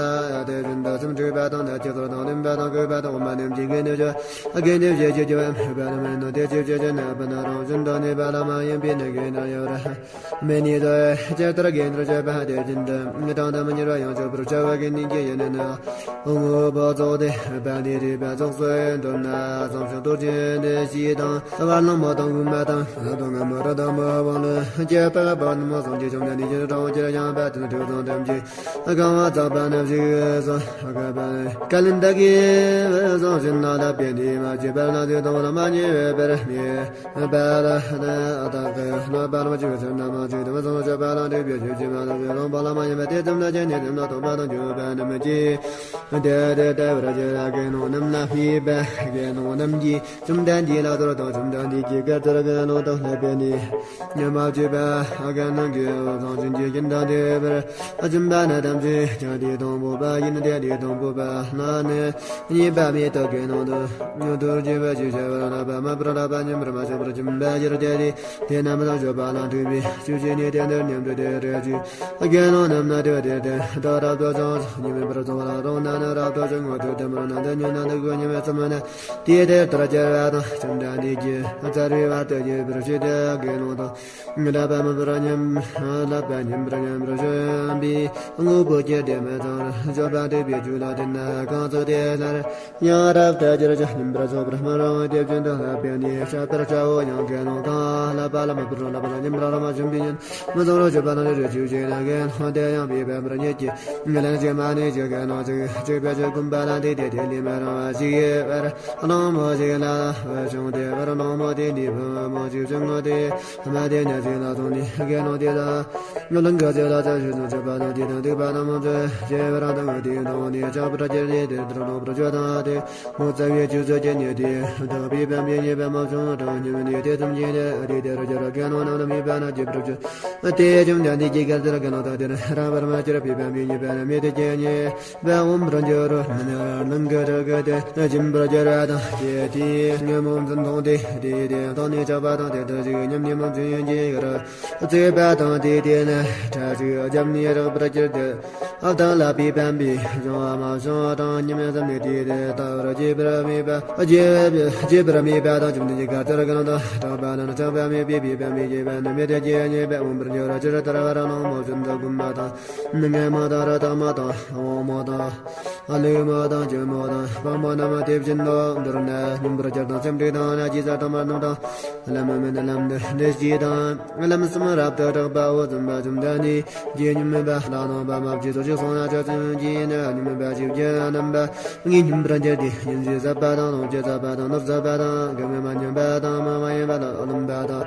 དེ་བཞིན་དུ་སེམས་འཁྲུགས་པ་དང་ནད་ཀྱི་ཚོགས་དང་གླེན་པ་དང་ལྐུགས་པ་དང་འོ་མ་རྣམས་ཀྱི་དགེ་འདུན་བྱ་བ་དགེ་འདུན་བྱེད་ཅིག་རྒྱུ་བ་མོས་པ་ལ་མ་ཡིན་ནོ། དེ་ཅིའི་ཕྱིར་ཅེ་ན་དེ་ནི་རང་བཞིན་དུ་ནུས་པ་ལ་མ་ཡིན་པས་ན་དགེ་འདུན་ཡོད་ར། མི་ནུས་ཏེ། ཇི་ལྟར་དགེ་འདུན་བྱེད་པ་དེ་བཞིན་དུ། གྲངས་དང་མི་འགྱུར་བ་ཡང་གཅོད་པར་བྱ་བ་གི་ནི་གི་ཡེ་ནས་ནི། དངོས་པོ་རྫོགས་ཏེ་པ་ནི་རིག་པ་རྫོགས་སུ་འདོད་ན། བསམ་བྱུང་རྡོ་རྗེ་འདི་ཞེས་དང་། བ་གླང་མ་དང་ངུ་མ་དང་། སྡུག་བསྔལ་མ་རིག་དང་མ་བུ་ལོན། སྐྱེ་བ་པ་ནི་མ་སངས་རྒྱས་བྱུང་ན་ནི་ཅི་གྲོང་ཁྱེར་ཡངས་པ་དེར་དྲི་བཟང་ཐམས་ཅད་གང་བ་ཙམ་པ་ནི་ཞིག་སོ། ག་པ་ནི་ཀ་ལན་ད་ཀའི་བུ་བཟང་ཞིག་ན་ལ་པའི་ནི་མ་བྱེད་པར་ན་དེ་དང་ལ་མ་ཉེ་བའི་བར་ནི། པ་ལ་ནི་ཨ་ཏ་ཀ་ཡ་ན་པ་ལ་མ་ཅི་བ་ཚེ་ན་མ་ཅི་དམ་བཟང་བྱ་པ་ལ་འདྲེས་པའི་ཆོས་ཅི་མ་ལ་བའི་རང་པ་ལ་མ་ཉེ་བ་དེ་ཙམ་ལ་ཅན་ནི། ན་དོགས་པ་དང་འགྱོད་པ་རྣམས་ཀྱིས། དེ་དེ་ལྟ་བར་གྱུར་པ་དགེ་སློང་རྣམས་ལ་ཕུལ་བས། དགེ་སློང་རྣམས་ཀྱིས་བཅོམ་ལྡན་འདས་ལ་གསོལ་ཏོ། བཅོམ་ལྡན་འདས་ཀྱིས་བཀའ་སྩལ། དགེ་སློང་དག་ལྷག་པའི་ནི་ཉམས་མ་བཅུག་པ། དགེ་སློང་གིས་བཟང་སྤྱོད་ཀྱི་རྒྱུན་དང་ལྡན་པར་བྱུང་བ་ནི་ཐམས་ཅད་ཀྱང་དེ་དང་པོ་པ་ཡིན་ཏེ། དེ་དང་པོ་པ་ལ་ནི་གཉིས་པ་མེད་དོ། དགེ་སློང་དག་ཉོན་དུ་སྐྱེ་བ་ཞིག་བྱ་བར་བསླབ་པ་མ་བསླབ་པ་ཉམས་པར་མ་བྱུང་བར་གྱུར་པའི་ཕྱིར་ཏེ། དེ་རྣམས་དང་སྤྱོད་པ་ལ་འཁྲིད་པའི་ཆོས་ཅན། ནི་དེ་འདིར་སྙམ་དུ་དེ་སྒྲ་ཞུ། དགེ་སློང་རྣམས་ནི་དེ་དེ་དེ་དག་རབ་ཏུ་བྱུང་། ཉི་མའི་བར་དུ་ལ་རུང་ན་ནི་རབ་ཏུ་བྱུང་ངོ་། དེ་དེ་མོར་ན་འདི་ཉོན་ན་འདི་ཀུན་ཉི་མའི་མཚན་མོ་ནི། དེ་དེ་ལྟར་གྱུར་པ་དང་། བཅོམ་ལྡན་འདས་ཀྱིས་བཙལ་བའི་བར་དུ་བགྱིད་པར་བྱེད་དེ། དགེ་སློང་དག་བསླབ་པ་མ་བསླབ་པར་ཉམས། བསླབ་པ་ཉམས་པར་ཉམས་པར་བྱུང་བའི་དངོས་པོ་ཀྱི་དེ་མི་ཚང་བར་སྤྱོད་པ་སྡིག་པའི་རྒྱུ་ལ་བརྟེན་ནས་གང་ཚུགས་དེ་སླར་ཡང་རབ་ཏུ་གྱུར་ཅིང་ཉམས་པར་རྫོགས་པར་སྨོན་རུང་། དེ་བཞིན་དུ་ལྷག་པའི་ནི་བཤད་པར་བྱའོ། ཡང་དགེ་སློང་གང་བསླབ་པ་ལ་མ་བསླབ་པར་ཉམས་པར་མ་བྱུང་བའི་ཉམས་མི་ཚང་བར་སྤྱོད་པ་ལ་རེ་རེ་ཞིག་བྱས་ན། དགེ་སློང་དེ་ཡང་དཔེ་འབད་པར་ཉིད་ཀྱིས་ལན་ཅིག་མ་ནི་ཅིག་དགེ་སློང་ཅིག་ཅིག་ཕལ་ཆེར་གོམས་པ་ལ་འདི་དེ་དེ་ལས་མ་རུང་བ་ཞིག་ཡོད་པར། གླང་མོ་ཞིག་ལ་བྱུང་སྟེ་བར། གླང་མོ་དེ་ནི་བུ་མོ་ཞིག་བྱུང་ངོ་། དེ་ཨ་མ་དེ་ནི་ཞིང་ལ་སོང་ནས་དགེ་སློང་དེ་ལ་ལུང་གི་ཚིག་ལ་ཅིག་ཞུས་ནས་སྤྱོད་པ་དང་དེ་དང་སྡིག་པ་དང་མང་ཚོགས་བྱས་པ་རང་དང་དེ་དང་ནི་ཆགས་པར་གྱུར་ཏེ། དེ་ལྟར་ལོག་པར་སྤྱོད་དང་དེ་མོ་རྩ་བའི་ཆོས་ཚོགས་ཀྱི་ནི་དེ་དག་པའི་ཕན་པའི་ཉེས་པ་མ་བྱུང་དང་། ཉམས་ནི་དེ་ཙམ་གྱིས་ནི་དེ་དེར་གྱུར་དགེ་སློང་རྣམས་ལ་མོས་པ་ན་སྐྱེ་བར་འགྱུར། དེ་བཅོམ་ལྡན་འདས་ཀྱིས་བཀའ་སྩལ། དགེ་སློང་དག་དེར་རང་བར་མ་གྱུར་པའི་ཕན་པའི་ཉེས་པ་ནི་མེད་དེ་སྐྱེ་ཉེས་པ་འོང་བར་འགྱུར་རོ། མི་ནི་ནང་གི་རི་གི་དེ་འབྱིན་པར་འགྱུར་བ་དང་། དེ་དེའི་ཉོན་མོངས་འཛིན་སྟངས་དེ་དེ་དེ་དང་ནི་ཆགས་པ་དང་། དེ་ལྟར་ཞིག་ཉམས་ནི་མ་བྱུང་ཡིན་གྱི་ར་བརྩིགས་པ་དང་། དེ་དེ་ནི་གྲ་ཞིག་བརྒྱབ་ནས་རག་པར་གྱུར་ཏེ། ཨ་དང་ལ་པའི་ཕན་པའི་བྱུང་བ་མ་བྱུང་དང་། ཉམས་ཙམ་ནི་དེ་དེ་ལྟ་བར་བྱེད་པར་མེད་པ། བྱེད་པར་མེད་པ་དང་། བཅོམ་ལྡན་གྱིས་བཀའ་སྩལ། དགེ་སློང་དག་གྲགས་པ་ལ་ནི་གྲགས་པ་མེད་པའི་ཕན་པའི་ཉེས་པ་ནི་མེད་དེ་སྐྱེ་ཉེས་པ་འོང་བར་འགྱུར་རོ། ཇི་ལྟར་བར་གླང་མོ་བཞིན་དུ་གོམས་པ་དང་། ངན་མོ་དང་རི་དྭགས་མོ་དང་དབང་མོ་དང་ལུས་མོ་དང་ཅོད་མོ་དང་བ་མོ་རྣམས་དེ་བཞིན་དུ། མདོར་ན་སྙོམས་པར་གྱུར་དང་སེམས་འཁྲུགས་དང་། ལས་ཀྱི་ས་དང་མ་རྣམས་དང་། ལམ་མིན་ལམ་དུ་འདི་སྐྱེས་དང་། ལམ་གསུམ་རབ་ཏུ་གྲགས་པའོ། བཙུན་པ་བཅོམ་ལྡན་འདས་ཀྱིས་སྙོམས་པ་ལ་སྣང་བ་མ་བྱས་སོ་ཞེས་གསུངས་ན། ཆོས་ཅན་གྱི་ནི་སྙོམས་པ་བྱེད་ཀྱི་རྣམ་པ་ངས་སྙོམས་པར་གྱུར་ཏེ། ཉིན་བྱེད་ཟབ་པ་དང་ལོངས་སྤྱོད་ཟབ་པ་དང་ནོར་ཟབ་པ་དང་། གང་མ་ཉམས་པ་དང་མ་མ་ཡིན་པ་ལ་རློམ་པ་དང་།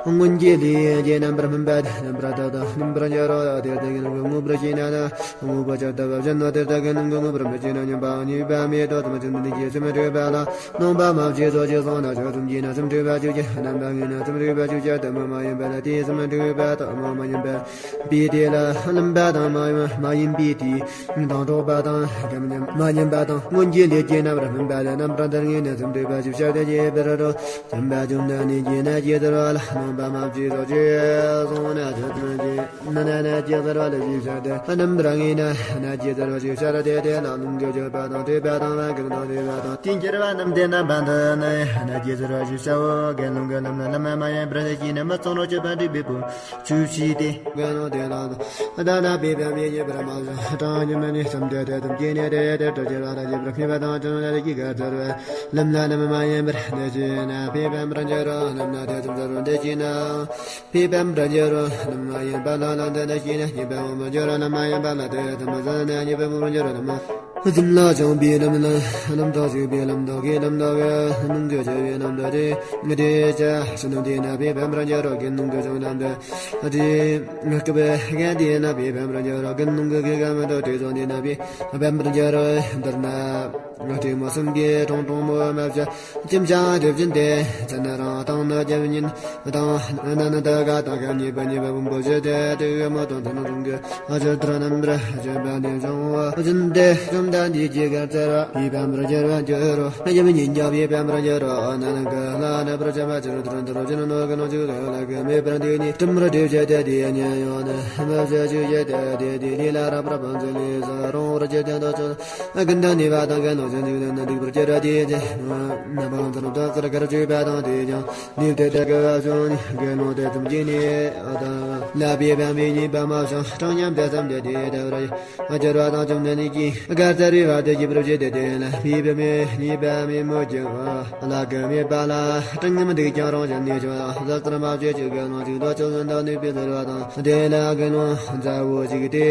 སྔོན་གྱི་ལས་ཀྱི་རྣམ་པར་སྨིན་པ་དེ་རྣམ་པར་དག་དང་སྙོམས་པར་འགྱུར་རོ། དེ་ལྟར་ཡིན་ན་དངོས་པོར་ཤེས་ན་ནི་དངོས་པོ་ཇི་ལྟ་བ་བཞིན་ནོ། དེ་ལྟར་གྱི་ནང་གི་དངོས་པོར་མི་ཤེས་ན་ཉམས་པའང་ཉེས་པ་མེད་དོ། ཙམ་ཅན་འདི་ཉིད་ཀྱིས་སེམས་འཁྲུགས་པ་ལ་སྣང་བ་མ་བྱས་སོ་ཞེས་གསུངས་ན། ཆོས་ཅན་གྱི་ནི་སེམས་འཁྲུགས་པ་བཅུ་གྱུར་རྣམ་པ་ངས་ནི་སེམས་འཁྲུགས་པ་བཅུ་གྱུར་དུ་མ་མ་ཡིན་པ་ལ་དེའི་སེམས་འཁྲུགས་པ་དང་མ་མ་ཡིན་པ་པའི་དེ་ལ་རློམ་པ་དང་མ་མ་ཡིན་པའི་དེའི་དང་འགྲོགས་པ་དང་གང་ཉམས་མ་ཉམས་པ་དང་སྔོན་གྱི་ལས་ཀྱི་རྣམ་པར་སྨིན་པ་ལ་རྣམ་པར་དག་ངས་ནི་སེམས་འཁྲུགས་པ་བཅུ་གྱུར་དུ་བྱས་པར་རོ། བཅོམ་པ་བཅོམ་ལྡན་འདས་ཀྱིས་ནི་ཇི་ལྟར་བ་ལ་སྣང་བ་མ་བྱས་སོ་ཞེས་གསུངས་ན། ཆོས་ཅན་གྱི་ནི་ནི་ཇི་ལྟར་བ་ལ་ཞེས་བྱ་སྟེ། རྣམ་པར་ངས་ནི་ཇི་ལྟར་བ་ཞེས་བྱ་སྟེ། དེ་ལ་ལོངས་སྤྱོད་པ་དང་བཀྲེས་པ་དང་བ་གང་དང་བདེ་བ་དང་དེ་འགྱུར་བ་རྣམས་དེ་རྣམ་པ་འདི་ནི་ཇི་ལྟར་བ་ཞེས་བྱའོ། དགེ་སློང་གི་ལམ་ལ་ལམ་མ་ཡིན་པར་འདི་ཀྱིས་ནི་མི་གཙང་རུ་སྤྱོད་པ་འདྲེན་པའི་བུ་ཆོས་ཕྱིས་ཏེ། དགེ་སློང་དེ་ལ་ད་ལྟ་བའི་ཕན་པའི་ཉེས་པར་མ་བྱུང་དྲང་སྙོམས་ནི་བསམ་སྟེ་དེ་ཙམ་གྱིས་ནི་དེ་དེ་ལྟར་གྱུར་བ་ལ་རྗེད་པར་མེད་པ་དང་། བཅོམ་ལྡན་འདས་ཀྱིས་བཀའ་སྩལ་བས། ལམ་ལ་ལམ་མ་ཡིན་པར་འདི་ཤེས་ན་ཕན་པར་འགྱུར་རོ། ལམ་ལ་དེ་ཙམ་གསལ་བར་འདི་ཤེས་ན་ཕན་པར་འགྱུར་རོ། ལམ་མ་ཡིན་པ་ལ་ལམ་དེ་འདི་ཤེས་ན་ཉེས་པ་འོང་བར་འགྱུར་རོ། ལམ་མ་ཡིན་པ་ལ་དེ་ཙམ་གསལ་ན་ཉེས་པ་འོང་བར་འགྱུར་རོ། ལམ་མ་ཙམ་ལ་བྱུང་བའི་ལམ་ལ་ལམ་དང་ཞུགས་པའི་ལམ་དག་གི་ལམ་དག་གི་ནང་གི་བྱ་བའི་རྣམ་དག་དེ་དེ་ཅི་ཞིག་ནི་དེ་ན་ཕན་པར་འགྱུར་རོ། དགེ་སློང་གི་བྱུང་ལམ་དེ་དེ་སྐབས་ཀྱི་དེ་ན་ཕན་པར་འགྱུར་རོ། དགེ་སློང་གི་དགེ་ག་མི་དག་དེ་ཚོ་དེ་ན་ཕན་པར་འགྱུར་རོ། མདོར་ན་སྤྲིན་མོ་གསུམ་གྱི་གྲོང་གྲོང་མོ་མ་བྱ། ཁྱིམ་བྱང་དེ་བཞིན་ཏེ། ཚེ་ན་རང་དང་ནི་རྒྱལ་ཉིད་དང་། ཨ་ན་ནི་ད་ག་དང་ག་ཉེས་པ་ཉེས་པ་བུམ་པོ་བཞི་སྟེ། དེ་གི་མོ་དང་ཚེ་ན་རང་གི་ཨ་ཇོ་ཏྲ་རྣམ་པར་བྱེད་པ་ནི་བྱུང་བ་བཞིན་ཏེ། བཅོམ་ལྡན་འདས་ཀྱིས་བཀའ་སྩལ་པ། ཕན་པར་འགྱུར་བར་འགྱུར་རོ། རྒྱལ་ཉིད་ཀྱང་ཕན་པར་འགྱུར་རོ། ཨ་ན་ནི་ག་ལ་ནི་པར་བྱ་བ་ཅི་རུ་དུ་རུ་དུ་རུ་ཅི་ནི་ནོ་གི་ནོ་ཅི་ག་ལ་གི་མེད་པར་འདི་ནི་དྲི་མར་དྲི་བྱེད་དེ། དེ་ཉན་ཡོང་ནི་མི་བྱེད་ཅི་བྱེད་དེ། དེ་དེ་ལས་ལ་རག་པར་ཕན་ཚུན་ལས་སུ་རུང་བར་བྱེད་དེ་འདོད་ཆོག་ཀུན་ཏུ་ནུས་པ་དང་ཀུན་སློང་ཅན་ཞིག་ཏུ་ནི་སྡིག་པར་གྱུར་ར། དེའི་རྗེས་ནི་བང་མཛོད་དུ་གར་གར་བཅུག་པ་དང་། དེས་ཀྱང་ནུས་པ་དེ་དགེ་བ་བྱུང་ནས་དགེ་སློང་དེ་ཙམ་གྱིས་ནི་ཨ་ད་ལ་པའི་བང་མི་ཉེས་པ་མ་བྱུང་དྲང་སྙམ་དེ་བསམ་སྟེ་དེ་ལྟ་བུར་གྱུར་པ་དང་། བཅོམ་ལྡན་འདས་ཀྱིས་བཀའ་སྩལ་བའི་བར་དུ་བགྱིད་པར་བྱེད་དེ། དེ་ལ་པའི་བང་མི་ཉེས་པ་མེད་མོད་ཀྱང་བླ་གོས་མེད་པ་ལ་དྲང་སྙམ་སྡིག་ཀྱང་རང་བཞིན་ནས་བྱུང་། བཟོད་ཚུལ་མ་བྱེད་ཅིག་དགེ་སློང་ཅིག་ཏུ་ཆོས་བཟང་དང་ནུས་པའི་ཟེར་བ་དང་། དེ་ལ་དགེ་སློང་མཛའ་བོ་ཞིག་སྟེ།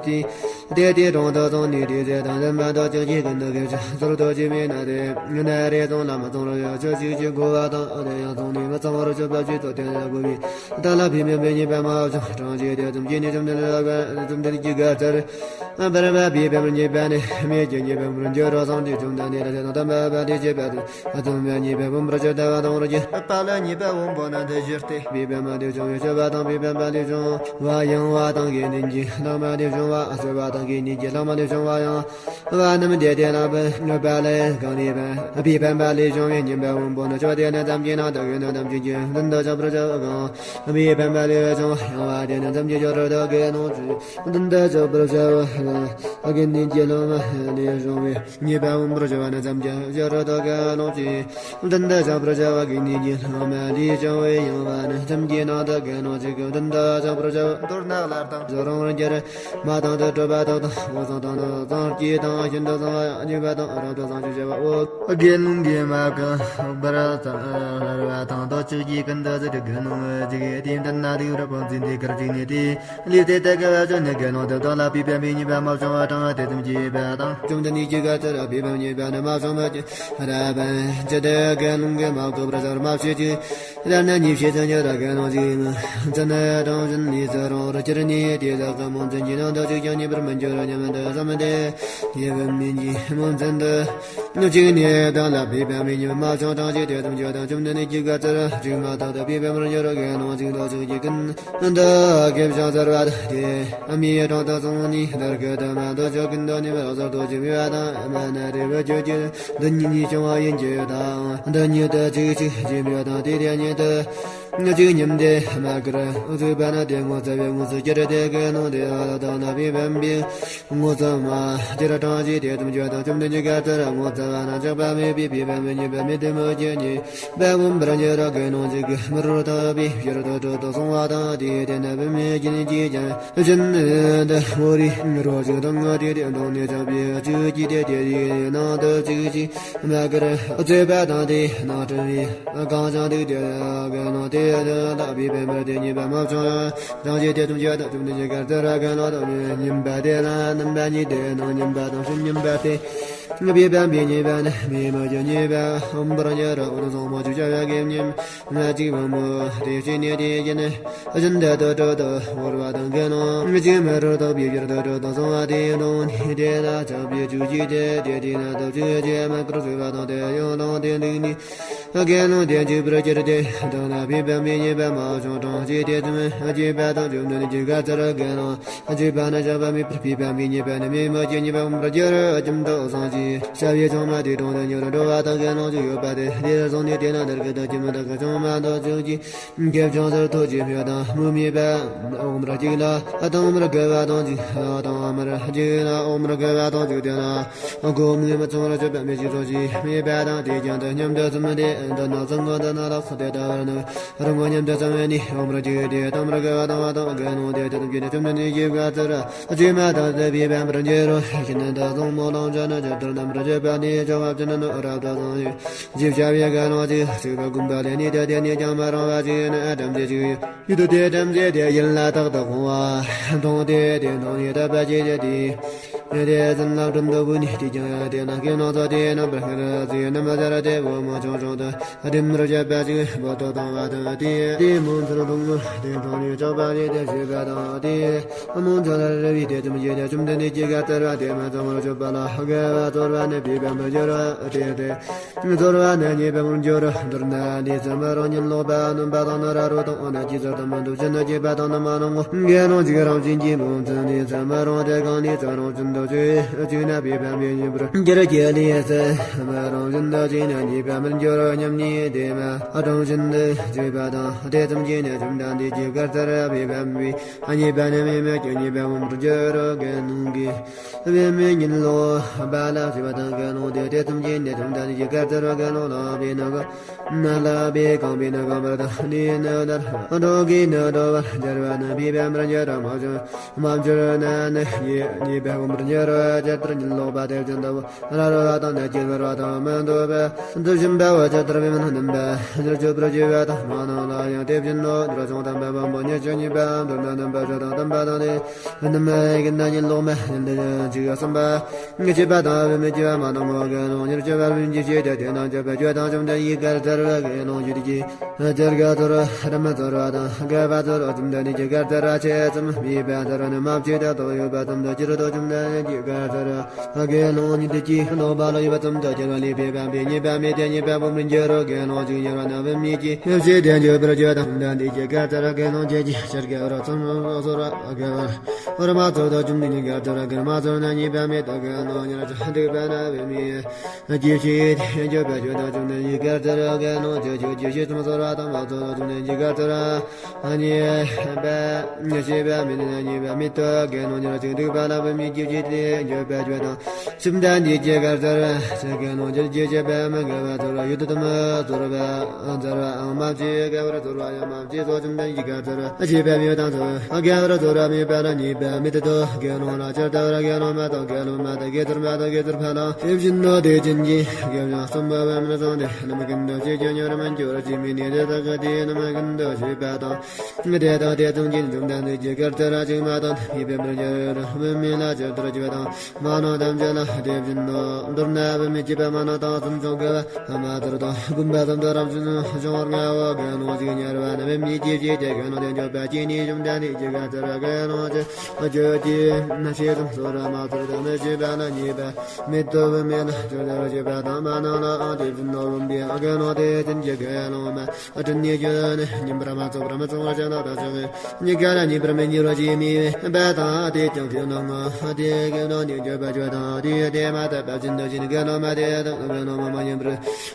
དེ། དེ་དེ་གྲོང་དུ་སོང་ནས་དེ་ཚེ་དང་ལྡན་པ་དང་ཅང་གི་ཀུན་ཏུ་སྐད་ཅིག་ཟུར་དུ་ཅི་མིན་ན་དེ། ནས་རེ་ཙོང་ལ་མ་ཙོང་རུ་ཡོད་ཆོས་ཅིག་ཅིག་གོ་བ་དང་། དེ་ཡང་ཙོང་ནས་མི་ཙོང་བར་ཆོས་པ་ཅིག་ཏུ་དེ་ལ་གོ་བའི་ད་ལ་བི་མེ་བི་ཉེས་པ་མ་བྱུང་གྲངས་ཀྱི་དེ་ཙམ་གྱི་ནི་བཅོམ་ལྡན་ར་བ་བཅོམ་ལྡན་གྱི་ག་ཚར། བར་བ་བི་བེམ་ཉེས་པ་ནི་མེད་ཀྱི་ཉེས་པ་མུར་འགྱུར་རོ་སོང་དེ་བཅོམ་ལྡན་འདས་ར་ཅན་དམ་པ་བ་དེ་བྱེད་པ་དེ། ཨ་དང་བའི་ཉེས་པའི་བུམ་པར་ཆོད་ལྟ་བ་དང་རོ་ཀྱི། པ་ལ་ཉེས་པའི་བུམ་པོ་ན་དེ་ཞིར་ཏེ། བི་བེ་མ་དེ་བྱུང་བའི་ཆོད་པ་དང་བི་བེ་མ་དེ་བྱུང་བ་ཡང་བ་དང་དགེ་འདུན་གྱི་ལྷག་མ་དེ་བྱུང་བ་ཨ་སོལ་བ་དང་དགེ་འདུན་གྱི་ལྷག་མ་དེ་བྱུང་བ་ཡང་བ་རྣམས་དེ་དེ་ལ་བུ་པ་ལས་གང་ནས་བན་བི་བེ་མ་དེ་བྱུང་བའི་ཉེས་པའི་བུམ་པོ་ན་ཆོད་དེ་ན་ཙམ་གྱི་ནང་དུ་གི་ན་ཙམ་གྱི་གྱི་མདུན་དུ་ཆགས་པར་བྱ་བ་གང་། བི་བེ་མ་དེ་བྱུང་ཡང་བ་དེ་ན་ཙམ་གྱི་སྦྱོར་རོ་དགེ་ནོ་ཅི། མདུན་དུ་ཆགས་པར་བྱ་བ་དགེ་འདུན་གྱི་ལྷག་མ་དེ་བྱུང་བའི། ཉེས་པ་འོང་བར་བྱ་བ་ན་ཙམ་གྱི་སྦྱོར་རོ་དགེ་ནོ་ཅི། མདུན་དུ་ཆགས་པར་བྱ་བ་དགེ་འདུན་གྱི་ལྷག་མ་འདིས་བྱང་བའི་ཡང་བ་ན་ཙམ་གྱི་ནང་དུ་དགེ་ནོ་ཅི་གི། མདུན་དུ་ཆགས་པར་བྱ་བ་མདོར་ན་སླར་དང་སྦྱོར་རུང་རང་རྒྱལ་མ་དང་དུ་གྲུབ་པ་དག་དང་འོད་བཟང་དང་དུ་གཙང་སྐྱེས་དང་ཤིན་ཏུ་གཙང་བ་ཉེས་པ་དང་རབ་ཏུ་གཙང་ཞིང་བྱ་བ་འོ། དགེ་སློང་གི་མ་ཀི་བར་ཙམ་སླར་བ་དང་དུ་ཅིག་གིས་ཀུན་ཏུ་ཟེར་དགེ་སློང་ཅིག་དེ་མདུན་ན་དུ་རབ་བང་འཛིན་དེ་ཁར་ཅིག་ནས་དེ། ལུས་དེ་ལྟ་ག་བ་བྱུང་ནས་དགེ་སློང་དེ་དག་ལ་བི་བེམ་བི་ཉེས་པ་མ་བྱུང་བ་དང་དེ་ཙམ་གྱིས་པ་དང་། བཅོམ་ལྡན་གྱི་ག་ཚར་བི་བེམ་ཉེས་པ་ནི་མ་བྱུང་བ་ཅི། ར་བན་ཅི་དེ་དགེ་སློང་གི་མ་གོ་བར་ཟར་མ་བྱེད་ཅི། ར་ན་ཉེས་བྱེད་ཚན་ཉེ་ར་དགེ་སློང་ཅིག་ཡིན། ཙི་ན་གྲངས་བཞིན་ལུས་ཚེ་རང་རུ་ཁྱེར་ནས་དེ་དག་གི་མོ་འཛིན་གྱི་ནང་དུ་ཅིག་ཀྱང་ཉེས་པར་མི་འགྱུར་སྙམ་དུ་བསམ་སྟེ། ཡེ་བན་མིན་གྱི་མོ་འཛིན་དུ། གཅིག་ནས་བདག་ལ་བི་བེམ་མི་ཉེས་པ་མ་བྱུང་གྲངས་ཀྱི་དེ་ཙམ་གྱིས་དང་བཅོམ་ལྡན་གྱི་ག་ཚར་གཅིག་མ་ཐག་ཏུ་བི་བེམ་རང་རྒྱལ་རོ་དགེ་སློང་ཅིག་དང་ཅིག་གིས་ཀུན། འདི་དགེ་བྱང་ཟེར་བ་དེ། མིའི་གྲོང་དུ་སོང་ནས་དར་གི་དུ་མ་དུ་ཆོ་ཀུན་དུ་ནི་བར་ཟར་དུ་ཅི་མི་བ་དང་མ་ན་རེ་བ་ཅོ་ཅི་འདི་ཉིད་ཉིད་བྱུང་བ་ཡིན་གྱི་དང་འདི་ཉིད་དུ་ཅིག་ཅིག་ཅི་མི་བ་དང་དེ་དེ་ཉིད་དུ་ཅིག་ཉིམ་དེ་མ་ཀིར་ཚུགས་པ་ན་དེ་ངོ་ཚ་བའི་ངོ་ཚུལ་ཀྱི་རེ་དེ་གི་ནང་དེ་བ་དང་ན་བི་བམ་པི། ངོ་ཚ་མ་དེ་ར་གྲངས་ཀྱི་དེ་དུམ་བརྗོད་དང་བཅོམ་ལྡན་གྱི་ག་ཚར་ངོ་ཚ་བ་ན་ཆགས་པ་མེད་པའི་བི་བམ་པི་ཉེས་པ་མེད་དེ་མོ་ཅི་ཉེས། བ་བུམ་པར་ཉེ་ར་དགེ་སློང་གཅིག་གིས་མི་རུ་ཐོབ་པའི་ཕྱིར་དུ་དྲོད་དུ་སོང་བ་དང་། དེའི་དེ་ན་བུད་མེད་ཀྱི་ནི་ཅིས་ཀྱང་སྦྱིན་འདི་མོ་རི་རོ་གཅིག་དང་ང་དེ་དེ་དང་ནི་ཆགས་པའི་གཅིག་གིས་དེ་དེ་ཡི་ནང་དུ་གཅིག་གཅིག་མ་ཀར་བཙས་པ་དང་། དེ་ནང་དྲི་བའི་གང་བྱང་དུ་དེ་དགེ་སློང་དེ་དག་བི་བེམ་པར་དེ་ཉེས་པ་མ་བྱུང་། གྲངས་ཀྱི་དེ་དུམ་བརྗོད་དང་བཅོམ་ལྡན་གྱི་ག་ཚར་དགེ་སློང་དང་ཉེས་པ་དེ་ལ་རྣམ་པ་གཉིས་ཏེ་ནང་ཉེས་པ་དང་ཕྱི་ཉེས་པ་སྟེ། བི་བམ་པི་ཉེས་པ་ནི་མི་མ་གྱུར་ཉེས་པ་འོང་བར་ཉེ་ར་འོ་བཟང་མོ་ཆུ་བྱ་བ་གི་ཉེས་ང་གཅིག་བུ་མོ་དེ་ཕྱི་ནས་དེ་ཡིན་སྦྱིན་འདི་དུ་དྲོད་དུ་བོར་བ་དང་དགེ་སློང་མི་གཅིག་མི་རུ་ཐོབ་པའི་ཕྱིར་དུ་དྲོད་དུ་སོང་བ་དེ་ཡིན་དང་ནི་དེ་ལ་ཆགས་པའི་བཅུ་གཅིག་སྟེ། དེ་དེ་ན་དུ་བཅུ་གཅིག་མ་ཀར་བཟོས་པ་དང་དེ་ཡང་དང་དེ་འདུག་ནི། དགེ་སློང་དེ་འཇིགས་པར་གྱུར་ཏེ་དང་ན་བི་བམ་པི་ཉེས་པ་མ་བྱུང་གྲངས་ཀྱི་དེ་ཙམ་གཅིག་པ་དང་བཅོམ་ལྡན་གྱི་ག་ཚར་དགེ་སློང་གཅིག་པ་ན་ཆགས་པ་མེད་པར་བི་བམ་པི་ཉེས་པ་ནི་མི་མ་གྱུར་ཉེས་པ་འོང་བར་འགྱུར། ཁྱིམ་དུ་སངས་རྒྱས་ཤ་བའི་ཆུང་མ་དེ་གྲོང་དུ་ཉེ་རུ་འགྲོ་བ་དང་དགེ་སློང་གཅིག་ཡོད་པ་དེ་དེར་སོང་ནས་དེ་ན་དར་གི་དང་ཁྱིམ་དག་གི་ཆུང་མ་དང་ཅིག་གིས་དགེ་བྱང་ཟེར་ཐོག་ཅིག་མེད་དང་མུ་མེད་པ་འོང་བར་གཅིག་ལ་དང་མར་དགེ་བ་དང་ཅིག་དང་མར་གཅིག་ལ་འོང་བར་དགེ་བ་དང་ཅིག་དེ་ན་སྒོ་མིག་མི་ཚང་བར་སྤྱོད་པ་མི་ཞིག་སོགས་ཀྱིས་མེད་པ་དང་། དེ་ཀྱང་དུ་མཉམ་དུ་བསམ་སྟེ་འདི་ན་ཚང་ངོ་འདི་ན་ལགས་སོ་དེ་ལྟ་བར་ནི་རང་ངོ་མཉམ་དུ་བསམ་བས་ནི་འོང་བར་གཅིག་དེ་དང་མར་དགེ་བ་དང་བ་དང་དགེ་སློང་དེ་དེ་ཙམ་གྱིས་ནི་བཅོམ་ལྡན་གྱི་ག་ཚར་གཅིག་མ་ཐག་ཏུ་བི་བམ་པར་འགྱུར་རོ། ཤིན་ཏུ་བཟང་མོ་ལོངས་སྤྱོད་ནི་ཇི་ལྟར་རྣམ་པར་སྤྱོད་པ་ནི་བྱ་བ་ཅི་ནི་རབ་ཏུ་བཟང་ཞིང་ཞིབ་བྱ་བའི་དགེ་སློང་གཅིག་གཅིག་པ་གུམ་པ་ལས་ནི་དེ་དེ་ནི་ཀྱང་མ་རུང་བ་ཅིག་ཡིན་ན་ཐམས་ཅད་ཅིག་ཡོད། ཡུལ་དུ་དེ་ཐམས་ཅད་དེ་ཡིན་ལ་རྟག་ཏུ་གོང་བ་མཐོང་སྟེ་དེ་མཐོང་ནས་དད་པ་སྐྱེས་ཏེ། དེ་ཟིན་ལ་དྲུང་དུ་བུད་ནས་དེ་ཀྱང་དེ་ན་སྐད་ནང་ཚོ་དེ་རྣམ་པར་སྔར་ཚེ་རྣམ་པར་སྦྱར་ཏེ་བུ་མོ་ཆུང་ཆུང་དུ་བདེ་མོར་བྱེད་པ་ཅིག་བོ་ཏོ་དང་བ་དང་དེ་དེ་མོ་ཚུར་ལྷུང་ངུ་དེ་མཐོང་ནས་ཆོག་པ་རེ་དེ་བྱེད་པ་དང་དེ་མོ་ཚུར་རེ་བའི་དེ་ཙམ་གྱིས་དེ་བཅོམ་ལྡན་འདས་ཀྱི་ག་ཚར་བ་དེ་མ་ཚང་བར་གྱུར་པ་ལ་དགེ་བ་ཚོར་བ་ནི་བི་བམ་པར་འགྱུར་རོ། དེ་དེ་ཚོར་བ་ནི་ཉེས་པའི་མུར་འགྱུར་རོ། མདོར་ན་ལུས་ཚེ་མི་རུང་ཉིད་ལོག་པ་ནོན་པ་དང་ནི་ར་རོ་དང་ནི་ཅི་ཟེར་དུ་མི་འདུག་ཅི་ནི་སྐྱེས་པ་དང་ནི་མ་ནོན་ངོ་། དགེ་སློང་གཅིག་རང་བཞིན་གྱིས་ལུས་ཚེ་ནི་ཚེ་མི་རུང་སྟེ་གང་ལུས་ཚེ་རང་བཞིན་དུ་གཅིག་གཅིག་ན་བི་བམ་པི་ཉེས་པར་འགྱུར་གྱི། ལུས་ཚེ་མི་རུང་བཞིན་དུ་གཅིག་ན་ཉེས་པ་མི་འགྱུར་རོ་སྙམ་ནས་དེ་མ་རུང་བཞིན་དུ་གཅིག་པ་དང་དེ་ཙམ་གྱིས་ནི་བཅོམ་ལྡན་འདས་ཀྱི་ག་ཚར་བི་བམ་པི་ཉེས་པ་ནི་མི་མེད་ཀྱི་ཉེས་པ་འོང་བར་འགྱུར་རོ། དགེ་སློང་གིས་བུད་མེད་ཉིད་ལོག་པ་ལ་བྱེད་པ་དང་དགེ་སློང་དེ་དེ་ཙམ་གྱིས་ནི་བཅོམ་ལྡན་འདས་ཀྱི་ག་ཚར་བ་དགེ་སློང་ལག་པས་ནི་གང་ན་ལག་པས་གང་བས་ནི་གང་བར་དང་ལུས་ནི་འདར་འགྲོ་གིས་ནི་འགྲོ་བར་འགྱུར་བ་ནི་བི་བམ་པར་འགྱུར་རོ། མ་བྱུང་མ་བྱུང་ན་ནི་ཉེས་ཉེས་པ་འོང་བར་ ཉེ་རུ་ཇི་ལྟར་ཉིད་ལོག་པ་དེ་བཞིན་དུ། ར་རོ་བ་དང་ནད་ཀྱིས་བར་བ་དང་མི་འདོད་པའི་འདུ་བྱེད་པ་བ་ཇི་ལྟར་བས་མི་སྣང་བ། འགྱུར་སྐྱོབ་པར་བྱེད་པ་དང་མ་ནང་ལ་ཡང་དེ་བཞིན་ནོ། འགྱུར་བྱུང་དམ་པ་བམ་པོ་ཉེར་གཅིག་གཉིས་པའམ་མདོར་ན་རྣམ་པ་བཞི་དང་བསྡོམས་པ་དང་ནི། རྣམ་སྨིན་གྱི་ནད་ཉིད་ལོག་མེད་ཉིད་དུ་ཅིག་གསུམ་པ། ཉེར་གཅིག་པ་དང་བུད་མེད་བཅས་པ་མ་དང་ངོ་དགེ་སློང་ཉེར་གཅིག་པ་བུད་མེད་ཀྱི་ཤེས་བྱ་དེ་རྣམས་སྐྱོབ་པའི་ཆོས་དང་བཅོམ་ལྡན་གྱི་གར་ཚར་བ་དགེ་སློང་རྒྱུད་ཀྱི། སྤྱིར་དགེ་ཚོར་བ་རིམ་ཚོར་བ་དང་དགེ་བ་ཚོར་བ་བཅོམ་ལྡན་འདས་ཀྱི་གར་ཚར་བ་ཆེ་ཙམ་མེད་པའི་ཚོར་བ་ནི་མ་བཅོས་ཏེ་ཐོག་ཡོད་པ་ཙམ་དུ་སྤྱིར་དུ་བཅོམ་ལྡན་འདས་ཀྱི་གར་ཚར་བ་དགེ་སློང་ཉིད་དུ་སྐྱེས་ལོག་པ་ལ་ཡོད་པ་ཙམ་དུ་སྤྱོད་པ་ལས་ཕན་པའི་ཉེས་པ་མེད་དེ། ཉེས་པ་སྤོང་བར་འགྱུར་རོ། དགེ་སློང་གཅིག་ཉེ་བར་ན་བུད་མེད་ཀྱི་ཡོད་ཚད་དེ་འགྱོད་པར་བྱེད་དང་བཅོམ་ལྡན་འདས་ཀྱི་གར་ཚར་བ་དགེ་སློང་ཆོས་ཀྱི་ཕྱིར་དགེ་བར་ཚོར་བ་ཚོར་བ་དགེ་བར་བར་མ་ཚོར་དང་བཅོམ་ལྡན་འདས་ཀྱི་གར་ཚར་བ་དགེ་མ་ཚོར་ན་ཉེས་པ་མེད་དོ། དགེ་སློང་ཉེར་གཅིག་སྡིག་པ་ན་བུད་མེད། སྐྱེ་བྱེད་དེ་འགྱོད་པར་བྱེད་དང་བཅོམ་ལྡན་འདས་ཀྱི་གར་ཚར་བ་དགེ་སློང་ཆོས་ཀྱི་ཕྱིར་ཤེས་ཙམ་ཚོར་བ་དང་མ་ཚོར་བ་བཅོམ་ལྡན་འདས་ཀྱི་གར་ཚར་བ། ཉེས་པ་ཉེས་པ་མེད་ན་ཉེས་པ་མེད་དོ། དགེ་སློང་ཉེར་གཅིག་སྡིག་པ་ལ་བུད་མེད་སྐྱེ་བྱེད་དེ་འགྱོད་པར་བྱེད་དང་བཅོམ་ལྡན་འདས་ཀྱི་གར་ཚར་བ། དགེ་སློང་ཆོས་ཀྱི་ཕྱིར་དགེ་བ་མི་དགེ་བ་ཚོར་བ་ཡོད་དོ་དམ་ཚོར་བའང་ཚོར་བའང་མ་བྱས། དགེ་བར་ཚོར་བ་ཡང་མ་བྱས་སོ། བཅོམ་ལྡན་འདས་ཀྱི་གར་ཚར་བ། བྱས་པ་མེད་དང་ཚོར་བ། དགེ་བར་ཚོར་བ་མེད་པ་ལ་ཉེས་པ་མེད་དོ། དགེ་སློང་ལ་ཇི་ལྟ་བར་དགེ་སློང་མ་དང་དགེ་སློང་མ་དང་དགེ་ཚུལ་མ་དང་དགེ་ཚུལ་ཕ་ལ་དེ་བཞིན་ནོ། དེ་ཅན་གྱི་དགེ་སྦྱོང་གསུམ་པོ་བམ་ནི་སོང་སྟེ། རྣམ་ཀུན་ཏུ་ཤེས་ཀྱང་ཉམས་ར་མི་འགྱུར་རོ། ཅི་མི་ནུས་དེ་དག་གི་དེ་རྣམ་ཀུན་ཏུ་ཤེས་པ་དང་། དེ་དང་དེ་ཙམ་གྱིས་བཅོམ་ལྡན་འདས་ཀྱི་གར་ཚར་བ་གཅིག་མ་དང་མེད་པའི་མི་འགྱུར་རོ། བུད་མེད་ལ་ཇི་ལྟར་སྐྱེ་བ་དང་མ་ནོར་ཐམས་ཅད་ལ་དེ་བཞིན་ནོ། མདོར་ན་བུད་མེད་སྐྱེས་པ་མ་ནོར་དང་སུམ་ཅུ་དགེ་བ་མ་ཚོར་དང་བུམ་པ་ཙམ་དུ་རབ་བྱུང་བྱུང་བར་ངའོ། དགེ་སློང་གཅིག་ཉེ་བར་ན་བུད་མེད་ཀྱི་ཤེས་བྱ་དེ་དགེ་སློང་དེ་འགྱོད་པར་བྱེད་ནས་བཅོམ་ལྡན་འདས་ཀྱི་གར་ཚར་བ་དགེ་སློང་ཆོས་ཆོས་ཀྱི་ཤེས་ཙམ་ཚོར་བ་མ་ཚོར་དང་མི་ཤེས་པ་ལ་ཉེས་པ་མེད་དོ། བུད་མེད་ལ་ཇི་ལྟར་ཤེས་པ་དང་མ་ནང་ལའང་དེ་བཞིན་ནོ། བུམ་པའི་དགེ་སློང་དེ་ཅན་གྱི་དགེ་སློང་མ་དྲིན་ནས་བྱོན་ནས་ཉན་པར་མ་ཚོར་བར་མི་ཚོར་བར་བྱ་ལ་དག་ཅིང་། གཉིས་ཀ་ལ་ཉེས་པར་མི་འགྱུར་བ་ཞིག་མེད་པ་དང་། དེ་ཀྱང་དེ་ནང་ང་དེ་དགེ་སློང་དེ་འགྱོད་པར་བྱེད་དང་། དེ་དེ་མ་ཐག་པ་བཞིན་དུ་ཕྱིན་དགེ་སློང་མ་དེ་དག་དགེ་སློང་མ་མ་ཉན་པར་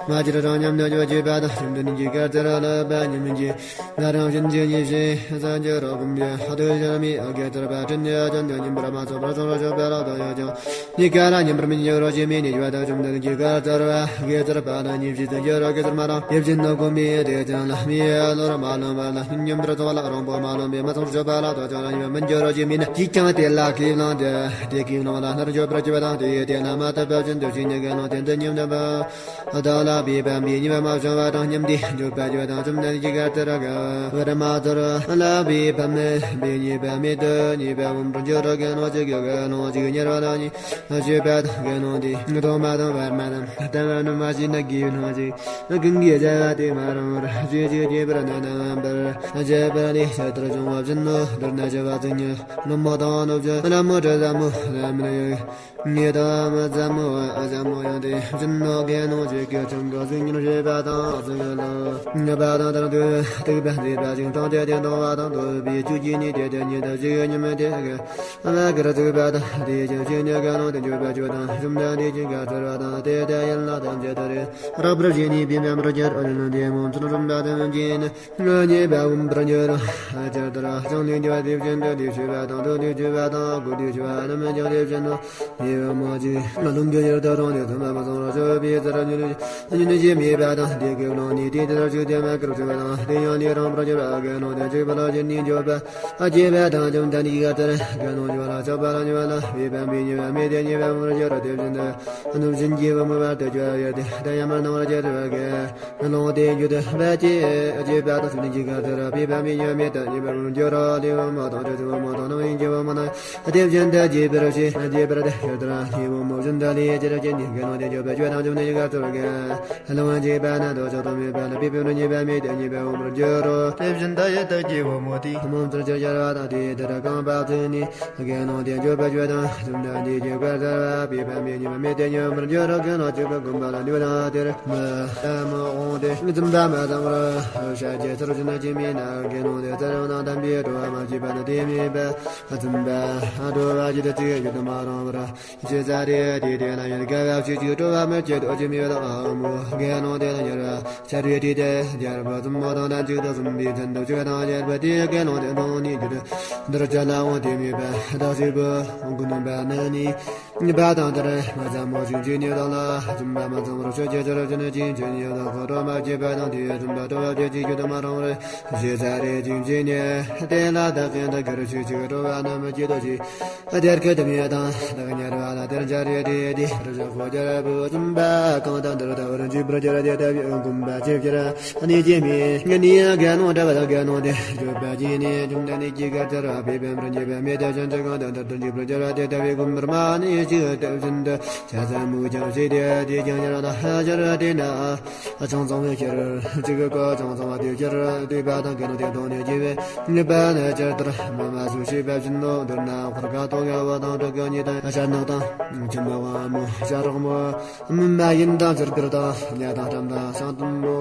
མ་བྱེད་རང་སྙམ་དུ་འགྱོད་བྱེད་པ་དང་། བཅོམ་ལྡན་གྱི་གར་ཚར་ལ་བ་ཉིད་མིན་གྱི་ང་རང་བཞིན་གྱི་ཉེས་བྱས་སངས་རྒྱས་རོ་བུམ་པའི་ལྷ་དུ་ཞལ་མི་དགེ་ཚར་བ་དྲིན་ནས་བྱོན་ཏེ་ཉན་པར་མ་ཚོར་བར་སོང་རོ་ཞོག་པའི་ལག་ཏུ་ཡོད་ཀྱང་། གཉིས་ཀ་ལ་ཉན་པར་མི་འགྱུར་རོ་ཞེས་མི་ཉེས་པ་དང་། བཅོམ་ལྡན་གྱི་གར་ཚར་བ་དགེ་ཚར་བ་ལ་ཉེས་བྱས་སུ་འགྱུར་རོ། དགེ་ཚར་མ་དང་དེ་བཞིན་ནོ། གོམས་པའི་དེ་ཅན་ལ་མི་བློར་མ་ལོན་པ་ལ་སྙོམས་པར་ཚོགས་ལ་རོང་པོ་མ་ལོན་པས་མ་ཚོར་ཞོག་པ་ལ་དོ་ཅོག་ལ་ཉེས་པ་མི་འགྱུར་རོ་ཞེས་མི་ནི། ཅིས་ཀྱང་དེ་ལ་ཁས་བླངས་ཏེ་དེ་ཁས་བླངས་ལ་སྣར་འགྱོད་པར་བྱེད་པ་དང་། དེ་ཡི་དེ་ལ་མ་ཐུབ་པ་བཞིན་དུ་ཞིག་ཉེ་དགེ་སློང་དེ་འདི་ཉིད་ནི་བུ། བདག་ལ་བའི་ཕན་པའི་ཉེས་པ་མ་བྱུང་བ་དང་སྙམ་སྟེ་འགྱོད་པར་བྱེད་པ་དང་། བཅོམ་ལྡན་གྱི་གར་ཚར་བ་དགེ་བར་མ་ཚོར་ལ་བའི་ཕན་མེད་པའི་ཉེས་པ་མེད་དོ། ཉེས་པ་སྤོང་བར་འགྱུར་རོ། དགེ་སློང་གཅིག་གིས་དགེ་སློང་གཅིག་ཉེ་བར་ན་ཉེས་བྱས་པ་དང་། དགེ་སློང་དེས་ཐོག་མ་དང་བར་མ་དང་ལྟ་བ་རྣམ་པ་ཞིག་ན་དགེ་སློང་གཅིག་གང་གིས་བྱ་བ་དེ་མ་རུང་བར་བྱེད་ཅིག་བྱེད་པར་ནན་ཏན་པར་བྱེད་པ་ལས་ཇི་ལྟར་བྱུང་བ་བཞིན་ནོ། མདོར་ན་བྱ་བ་ཚིག་ཉིད་ནུབ་མོ་དང་ནུབ་ཕྱོགས་ལ་མོ་དྲི་ཟབ་མོ་ལ་མི་ལ་ཡོད། ངེས་དང་མི་ཟབ་མོ་ཨ་ཟབ་མོ་ཡང་དེ་བཞིན་ནོ། དགེ་སློང་གཅིག་གིས་ཁྲིམས་ཀྱི་ཚིག་ཉིད་བྱེད་པ་དང་ཚིག་ལ་ཉེས་པ་དང་དང་དུ་སྡིག་པ་མཛད་པ་ཅིག་དང་དེ་དེ་འདོང་བ་དང་འདོད་པའི་ཆོས་ཀྱི་ནི་དེ་དེ་ཉིད་དུ་ཞིག་ཉིད་མི་དེ་གི་མ་གིར་ཚིག་པ་དང་དེ་ཅིག་ཤེས་ནས་དགེ་སློང་དེ་འགྱོད་པར་བྱེད་དང་། བཅོམ་ལྡན་འདས་ཀྱི་གར་ཚར་བ་དང་དེ་དེ་ཡིན་ལ་ཐམས་ཅད་དུ་རེ་རགས་པར་བྱས་ནས་པའི་མཉམ་རུ་ཁྱེར་ཨ་ལུ་དེ་མོ་ཚུལ་རིམ་པ་དེ་མོ་གྱིས་ནི། ཉེས་པ་སྤོང་བར་འགྱུར་རོ། ཇི་ལྟར་ཞིང་ལས་སྐྱེ་བ་དེ་བཞིན་དུ་ལས་བྱེད་པ་དང་དུ་ལས་བྱེད་པ་དང་དགུ་ལས་བྱེད་པ་རྣམས་ཀྱང་དེ་བཞིན་དུ་ཉེས་པ་མ་བྱས། ལུང་གི་ཡུལ་དུ་རང་ལས་ཐོན་པ་མ་སོང་རོ། ཆོས་པའི་ཚུལ་ཉིད་ཉིད་ཀྱིས་མེད་པ་དང་། དེ་སྐད་ལུང་ནི་དེ་དེ་ལྟར་ཞིག་དེ་མ་ཀིར་ཚིག་པ་དང་། དེ་ཡང་ལས་རང་བར་གྱུར་པ་དགེ་སློང་དེ་གཅིག་པུ་ལ་ཕྱིན་ནས་འགྱོད་པ་སྐྱེས་པ་དང་། བཅོམ་ལྡན་འདས་ཀྱི་གར་ཚར་དགེ་སློང་གཅིག་པུ་ལ་ཆགས་པ་ལ་ཉེས་པ་ལ་བའི་ཕན་པའི་ཉེས་པ་མེད་དེ། ཉེས་པ་སྤོང་བར་འགྱུར་རོ། དེ་བཞིན་དུ་ནུབ་བྱེད་ཀྱི་བུ་མོ་བར་དུ་གྱུར་ཡོད་དེ། དེ་ཡང་མ་སྣང་བར་བྱེད་རུ་བ་གི། སློང་དེ་རྒྱུད་དུ་སྦས་ཀྱི་བྱེད་པ་དང་། སེམས་ཅན་གྱི་གར་ཚར་བའི་ཕན་པའི་ཉེས་པ་མེད་དེ། ཉེས་པ་སྤོང་རྒྱུར་རོ། ལས་བུ་མོ་དང་དྲི་ཟའི་བུ་མོ་དང་རྣམ་གཡེང་གི་བུ་མོ་རྣམས་དེ་བཞིན་དུ་རྒྱས་པར་བྱེད། རྒྱས་པར་དེ་ཤེས་ལྟར་ལས་བུ་མོ་བཞིན་དུ་ལས་ཅི་རིགས་ཀྱི་ནི་དགེ་སློང་དེ་འགྱོད་པར་བྱེད་དང་། བཅོམ་ལྡན་གྱི་གར་ཚར་བ་གི་སློང་བྱེད་པ་ན་དོ་ཅོག་ཏུ་མེད་པ་ལ་བའི་ཕན་པའི་ཉེས་པ་མེད་དེ། ཉེས་པ་སྤོང་རྒྱུར་རོ། དེ་བཞིན་དུ་ཡུལ་དུ་སྐྱེས་བུ་མོ་དེ་མོ་ཚུལ་ཅི་འཆར་བ་དང་དེ་ལྟར་རྐང་པ་བཙུགས་ནས། དགེ་སློང་དེ་འགྱོད་པར་བྱེད་དང་། བཅོམ་ལྡན་འདས་ཀྱི་གར་ཚར་བ་བའི་ཕན་པའི་ཉེས་པ་མེད་དེ། ཉེས་པ་སྤོང་རྒྱུར་རོ། དགེ་སློང་གཅིག་པུ་གོམས་པ་ལ་ལུས་དང་དེར་མི་ལྟ་མི་འོང་སྟེ། བཙུན་པ་མ་ཚང་བར་བཤད་ཀྱི་ཚུལ་བཞིན་ནི་ཅི་མིན་ན། དགེ་སློང་དེ་ཚར་རུང་དང་དམ་པའི་སྤྲོ་བ་མ་སྐྱེས་པ་ན་དེ་མེད་པས། བཙུན་པ་སྤྲོ་བ་སྐྱེས་ཏེ་ཚིག་ཡུལ་དུ་མ་རུང་བར་བྱེད་ས་རེ། དེ་དེ་ན་ཡང་དགའ་བ་བྱེད་ཅིག་སྤྲོ་བ་མི་སྐྱེད་དོ། ཅི་མིན་པ་དང་ཨ་མོ་དགེ་སློང་དེ་ལ་ཉེ་བར་ཆར་བའི་དུས་དེ་རྒྱལ་པོ་བཙུན་མོ་དང་ལྡན་གཅིག་ཏུ་སོང་པའི་ཚུལ་དུ་བྱེད་དང་། རྒྱལ་པོ་དེས་དགེ་སློང་དེ་མཐོང་ནས་རྒྱུད་འདིར་བཅར་ལ་འོང་དེ་མེད་པས། བདག་གཅིག་པུ་མགོ་ནོན་པ་ནི་ནི། གཉིས་པ་དང་དེར་མ་ཚང་མོ་ཞིང་ཆེན་ནས་དང་ལ། བཙུན་པ་མ་ཚང་བར་ཆོས་ཀྱི་ཆར་ཅན་ཅིང་ཆེན་ཡོད་དང་ཁོ་ཁྲོ་མ་སྐྱེས་པ་དང་དེའི་བཙུན་པ་ཁྲོ་བ་བཅད་ཅིག་རྒྱུ་དུ་མ་རུང་བར་ཞེས་ཚ་རེ་ཅིང་ཆེན་ནས་དེ་ལ་བདག་གིས་འདི་གར་ཆོས་ཅིག་ཁྲོ་བ་རྣམས་སྐྱེད་དོ་ཞེས། དེར་ཁོ་དམ་ཡེ་དང་བདག་ཉར་བ་ལ་དེར་འབྱར་ཡོད་དེ་དེ་རུ་ཞག་ཁོ་རྒྱལ་པོ་བཙུན་པ་གང་དང་དེར་ད་བར་འཇིགས་པར་གྱུར་ཏེ་ལྟ་བུའི་དགོངས་པ་ཇི་ལྟར་ནི་ཅི་མི་ངེས་ནི་དགེ་སློང་འདྲ་བ་དགེ་སློང་དེ་སྐྱོབ་པ་ཅི་ནི་བཅོམ་ལྡན་འདས་ཀྱིས་ག་ཚར་བ་པའི་བེམ་ར་ཉེས་པ་མེད་དེ་ཅན་ཅི་གང་དང་དེར་དུ་འཇིགས་པར་གྱུར་ཏེ་ལྟ་བུའི་དགོངས་པར་མ་ནི་ཅི་ལྟ་བཞིན་དུ་ཆ་ཚང་མུ་ཀྱང་ཞིག་སྟེ་དེ་ཀྱང་ཉར་ལ་ཧ་ཅར་དེ་ན། ཅང་ཚང་བའི་ཕྱིར་ཅི་གི་ཀ་ཅང་ཚང་བ་དེའི་ཕྱིར་སྡིག་པ་དང་དགེ་སློང་དེ་དང་ནི་སྐྱེ་བའི་ནུས་པ་ནི་ཅི་ལྟར་མ་མ་སུ་ཤེས་པ་བཞིན་ནོ། མདོར་ན་འཁོར་ཁ་དོག་ཡ་བ་དང་དྲུག་གི་གཉིས་དང་ཤ་ནག་དང་ཁྱི་མ་བ་མོ་ཤ་རོག་མོ་མི་མ་ཡིན་དང་ཚུར་ཁུར་དང་ཉ་དང་ཁྲམ་དང་ཤང་དུམ་པོ་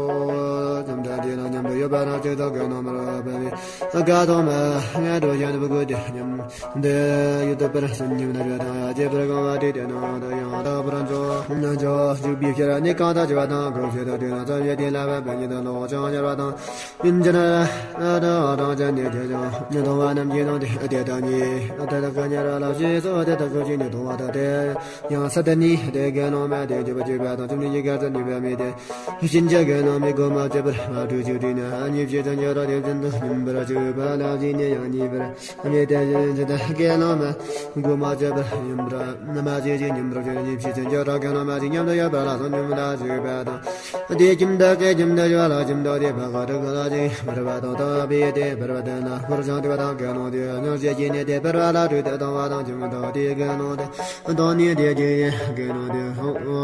ཙམ་དང་དེ་ལ་མཉམ་དུ་ཡོད་པ་རང་གཅིག་དང་དགེ་སློང་མར་བབས་པའི་ཀ་དོག་མ་ངན་འགྲོ་ཡན་བུ་གུ་དེ་མཉམ་དུ་ཡོད་དུ་པར་སུན་ཉིམ་ན་བྱ་དང་ཡ་ཅེ་པར་གང་བ་དེ་དེ་ནང་དུ་ཡང་དག་པར་འཇོག་ན་འཇོག་འཇུག་པའི་ཕྱིར་ནི་གང་དག་བྱ་བ་དང་གང་བྱེད་དང་དེ་ན་ཙམ་ཡོད་དེ་ལ་བབས་པ་ཉིད་དུ་ལོག་ཅང་ཉར་བ་དང་། ཡིན་ཅི་ན་ཨ་དང་ཨ་དང་ཅན་ནི་ཅི་ཅང་ཉི་དང་བ་རྣམས་ཀྱི་ནང་དེ་དེ་དང་ཉིད་ཨ་དེ་དག་གི་ཉར་བ་ལ་ཞེས་སོ། དེ་དག་གི་ཅི་ཉི་དང་བ་དང་དེ་ཡང་ས་དེ་ནི་དེ་དགེ་སློང་མ་དེ་འཇུག་པ་བྱེད་པ་དང་བཅོམ་ལྡན་གྱི་གར་དུ་ནུས་པ་མེད་དེ། ཕྱིན་ཅི་དགེ་སློང་མའི་སྒོ་མ་བཅད་པར་མ་གྲོལ་ཅིག་དྲིས་ན་གཉིས་ཕྱིར་དུ་འགྱུར་རོ། དེ་བཞིན་དུ་སྙོམས་པར་འཇུག་པ་ལ་བཞིན་ནས་ཡང་གཉིས་པར་མེད་དེ། ཕྱིན་ཅི་དགེ་སློང་མ་སྒོ་མ་བཅད་པར་སྙོམས་པར་མ་བྱེད་ཅིག་སྙོམས་པར་འཇུག་གཉིས་ཕྱིར་དུ་འགྱུར་རོ། དགེ་སློང་མ་ཞིག་མཉམ་དུ་ཡོད་པ་ལ་སོ་སྙོམས་ལ་འཇུག་པ་དང་། དེ་ཁྱིམ་བདག་གི་ཁྱིམ་དུ་འགྱུར་བ་ལ་ཁྱིམ་བདག་དེ་བག་ག་དྲུག་ག་ལ་ཅིག་བར་བ་དང་དག་པས་དེ་བར་བ་དེ་ལ་འཁོར་ཞིང་དེ་བ་དང་དགེ་སློང་དེ་སྙོམས་བྱེད་ཀྱི་ནི་དེ་བར་བ་ལ་དྲོད་དེ་བཏང་བ་དང་ཁྱིམ་བདག་དེ་དགེ་སློང་དེ་བཏང་ནི་དེ་ཀྱི་དགེ་སློང་དེ་ཧོ་ཧོ་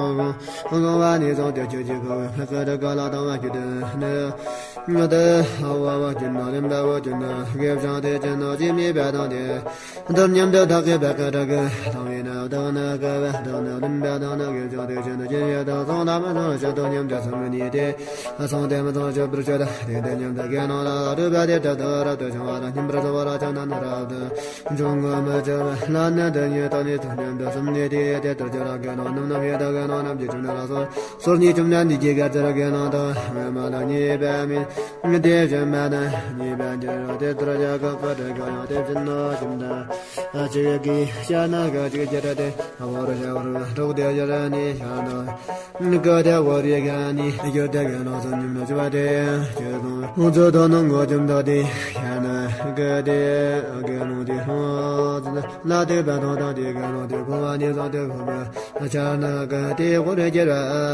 ཧོ་ཧོ་བ་ནི་སོང་དེ་ཁྱོད་ཀྱི་ཁོ་བོའི་བག་ག་དྲུག་ག་ལ་བཏང་བ་ཁྱོད་དེ་ནི་ངོ་དེ་ཧོ་བ་བ་ཁྱོད་ན་རིམ་པ་བོ་ཁྱོད་ན་དགེ་བྱང་དེ་ཅན་ནོ་ཅི་མེད་པ་དང་དེ། འདིར་མཉམ་དུ་བདག་གི་བག་ག་དྲུག་གི་བཏང་བས་ན་བདག་ནི་དགའ་བ་དང་ནི་རིམ་པ་དང་ནི་དགེ་བྱང་དེ་བཞིན་དུ་སྐྱེ་ཡི་དང་སོང་ལ་མ་སོང་ཞག་ཏུ་མཉམ་དུ་སོང་ནི་དེ། སོང་སྟེ་མ་སོང་ཞུ་བར་ཆོད་དེ་དེ་མཉམ་དུ་དགེ་སློང་ལ་སྒྲུབ་པ་དེ་དྲག་ཏུ་རབ་ཏུ་བྱུང་བ་ལ་སྙོམས་པར་བཟོད་པ་ལ་ཆགས་ན་ནི་རབ་ཏུ་འབྱུང་ངོ་མི་འཆོལ་བ་ལ་ནི་དོན་ཉིད་དང་ནི་ཚུལ་མཉམ་དུ་སོང་ནི་དེ། དེ་ལྟར་ཁྱོད་རང་དགེ་སློང་རྣམས་རྣམ་ཡོད་དགེ་སློང་རྣམས་ཀྱི་ཁྱིམ་ནི་ལ་སོང་། སོར་ཉིད་ཁྱིམ་ནི་འདི་ཀྱི་གར་ཚར་དགེ་སློང་དང་སྔ་མ་ལ་ཉེས་པ་མེད། དེ་བཞིན་མ་ན་ཉེས་པ་འགྱུར་རོ། དེ་ལྟར་བྱ་གག་གི་དྲི་ག་ཡང་དེ་བཞིན་ནོ། ཁྱིམ་དང་གཅིག་གིས་བཤད་ན་ག་གཅིག་གྱུར་ཏེ། བོར་བྱ་བར་གྲོགས་དེ་གྱུར་ནི་ཤ་ན་ག་དེ་བོར་བའི་ག་ནི་གྱུར་ཏེ་ག་ན་སོ་ཉིམ་ན་ཆུ་བ་དེ་ཁྱོད་དང་ཁོང་ཚོ་དོ་ནང་ངོ་ཁྱིམ་དག་དེ་ཤ་ན་ག་དེ་ག་ནོ་དེ་ཧོ་ལ་དེ་བ་དང་དང་དེ་ག་ནོ་དེ་ཁོ་བ་ནི་སོང་དེ་ཁོ་བ། ཆ་ན་ག་དེ་ཧོ་རེ་ཁྱེར་བ་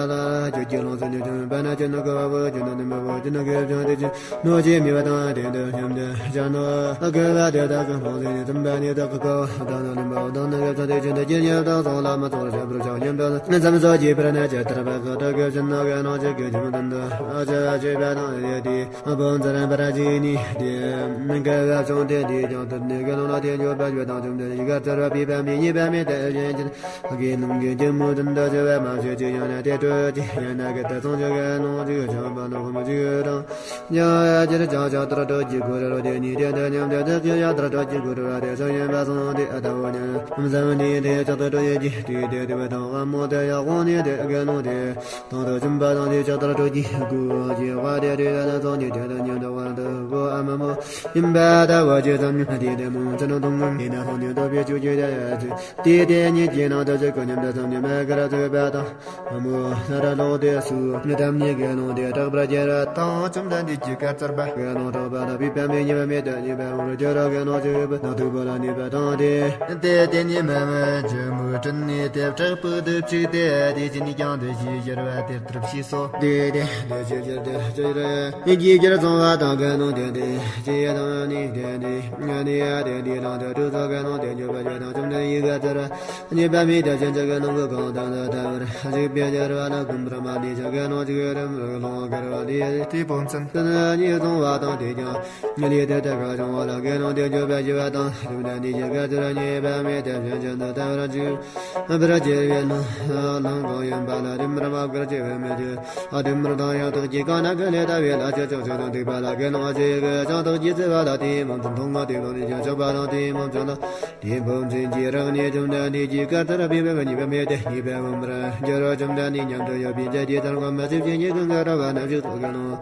ལ་ཁྱོད་ཀྱི་ལོངས་སུ་ཉོ་ཅུང་པ་ན་ཁྱོད་ནི་ག་བ་བོ་ཁྱོད་ནི་ནི་མ་བོ་ཁྱོད་ནི་ག་བྱང་དེ་ཅི་ནོ་ཅི་མི་བ་དང་དེ་འདི་སྙམ་དུ་བྱ་ནོ། ག་བ་དེ་དག་གི་ལོངས་སུ་ཉོ་ཅུང་པ་ནི་དག་གི་ག་བ་དང་ནི་མ་བོ་དང་ནི་ག་བྱང་དེ་ཅི་འདི་ཁྱེར་ཉམས་དང་སོང་ལ་མ་ཚོར་བྱ་བུར་བྱ་སྙམ་དུ་མཚམས་སོ་ཅི་པར་ན་ཅི་ལྟར་བ་ག་དག་གི་བྱིན་ནོ་ག་ནོ་ཅི་གི་ཁྱིམ་དུ་འདི་ཨ་ཅི་ཨ་ཅི་བ་དང་ཡེ་དེ། ཨ་བོ་འཛིན་པར་བྱེད་ནི་དེ། ག་བ་བྱང་དེ་དེ་ཀྱང་དུར་ནི་ག་ལོང་ལ་དེ་འཇོག་པ་བྱོས་དང་བཅོམ་ལྡན་གྱི་གར་ཚར་བ་པའི་པ་མི་ཉེས་པ་མེད་དེ་བཞིན་གྱི་དགེ་སློང་གི་སྐྱེད་མོས་དོན་དུ་བྱ་བ་མ་བྱེད་ཅིག་ཡང་ན་དེ་སྤྲོད་ཅིག་ཡང་ན་ག་དེ་ཚང་ཅིག་ག་ལོང་ཅིག་བྱ་བ་ལོག་མ་ཅིག་དང་། ཡང་ཡ་ཅིར་ཅང་ཕྱག་ལྟར་སྤྲོད་ཅིག་གུ་རུ་རོ་དེ་ནི་དེ་དེ་མཉམ་དུ་དེ་སྐད་ཡ་ལྟར་སྤྲོད་ཅིག་གུ་རུ་ར་དེ་སོ་ཡན་པ་སོང་དེ་ཨ་ད་བོ་ཉན་བཟང་ནི་དེ་ཕྱག་ཏུ་སྤྲོད་ཡོད་ཀྱི་དེ་དེ་དེ་བ་དང་ཨ་མོ་དེ་ཡ་དབང་ནི་དེ་ག་ལོང་དེ། དང་དུ་བྱིན་པ་དང་དེ་ཕྱག་ལྟར་སྤྲོད་ཀྱི་སྐུ་གྱི་དབང་དེ་རེ་བ་ལ་སོགས་ཉིད་དེ་དང་མཉམ་དུ་དབང་དུ་བོ་ཨ་མ་མོ་ཡིན་པ་ལྟ་བུ་ཇི་ཙམ་ཉིད་དེ་དེ་མོ་ཚུལ་སྣང་སྟོང་ངམ་ཡིན་ན་ལྷོང་ནས་ལྟོས་པའི་ཆོས་ཀྱི་དེ་ཡ་ཅི་དེ་དེ་ཉིད་ཀྱི་ནང་དུ་ཅི་ཀུན་མཉམ་དུ་ཙམ་ཉིད་མེད་ཀར་ཚུད་པ་དང་ཨ་མོ་ལྷ་ར་ལོག་དེ་སུ་ཉིད་དམ་ཉིད་དགེ་སློང་དེ་དྲག་པར་རྒྱལ་བ་དང་བཅོམ་ལྡན་འདས་ཀྱི་བཀའ་སྩལ་པ་དགེ་སློང་དྲག་པ་ལ་པའི་པདྨའི་ཉི་མ་མེད་དུ་ཉེས་པ་འོང་རུ་གྱུར་རོ། དགེ་སློང་ཆོས་པ་ནང་དུ་བོ་ལ་ནུས་པ་དང་དེ་དེ་དེ་ཉིད་མ་མ་ཇི་མོ་དྲིན་ནི་དེ་དྲག་པོ་དུ་བཅུག་སྟེ་དེ་ཅི་ནི་ཀྱང་དེ་ཞེས་བྱ་བ་དེ་ལྟར་ཕྱིས་སོ། དེ་དེ་དེ་ཞེས་བྱ་དེ་ཅི་རེ་ཉིད་ཀྱི་རྒྱུར་སོང་བ་དང་དགེ་སློང་དེ་དེ་ཅི་ཡ་དང་ནི་དེ་དེ་ང་ནི་ཡ་དེ་དེ་དང་དེ་དུ་སོ་དགེ་སློང་དེ་འགྱུར་བ་ཡོད་དང་བཅོམ་ལྡན་ཡིད་དགའ་ཚར་ཉེས་པ་མེད་དེ་ཅན་གྱི་དགེ་སློང་གི་གང་དང་དུ་ཐར་བར་གཟིགས་པའི་རྒྱལ་བ་ལ་ཀུན་པར་མ་ནི་ཅག་དགེ་སློང་ཅིག་རིམ་རིམ་ལོང་དགར་བ་ལས་དེ་བུམ་ཚན་དུ་ནི་ཉེས་སོང་བ་དང་དེ་ཀྱང་ལས་དེ་ལྟར་ཁ་བྱུང་བ་ལ་དགེ་སློང་དེ་འགྱུར་བ་ཞི་བ་དང་བཅོམ་ལྡན་འདས་ཀྱི་བཀའ་ལྟར་ཉེས་པ་མེད་དེ་བྱང་ཆུབ་ཏུ་ཐར་བར་འཇུག་པར་བྱེད་པའི་ལམ་གང་ཡིན་པ་ལ་རིམ་པར་མ་བཀར་བྱེད་པའི་མི་དེ་ཨ་དེ་མུར་དང་ཡང་དག་གི་གང་ན་ག་ལས་ལྟ་བའི་ལ་ཆོས་ཅོག་ཆོས་དང་འདུས་པ་ལ་དགེ་སློང་ཨ་ཅེ་གི་ཅང་དག་གི་བརྩེ་བ་ལ་དེའི་མང་དུ་མཐོང་བ་དེ་ལོ་ནི་ཀྱང་ཆགས་པ་དང་དེའི་མང་ཆགས་ལ། དེ་བུམ་ཚན་གྱི་རང་ནས་བཅོམ་ལྡན་འདས་ཀྱི་བཀའ་ལྟར་སྤེལ་བའི་ཉེས་པ་མེད་དེ་ཉེས་པ་འོང་བར་འགྱུར་རོ། བཅོམ་ལྡན་འདས་མཉམ་དུ་ཡོད་པའི་མཛད་དེ་ལྟར་ངོ་མ་ཚིག་ཅན་ཉིད་ཀུན་དགའ་ར་བ་རྣམས་ཞིག་ཏུ་དགེ་སློང་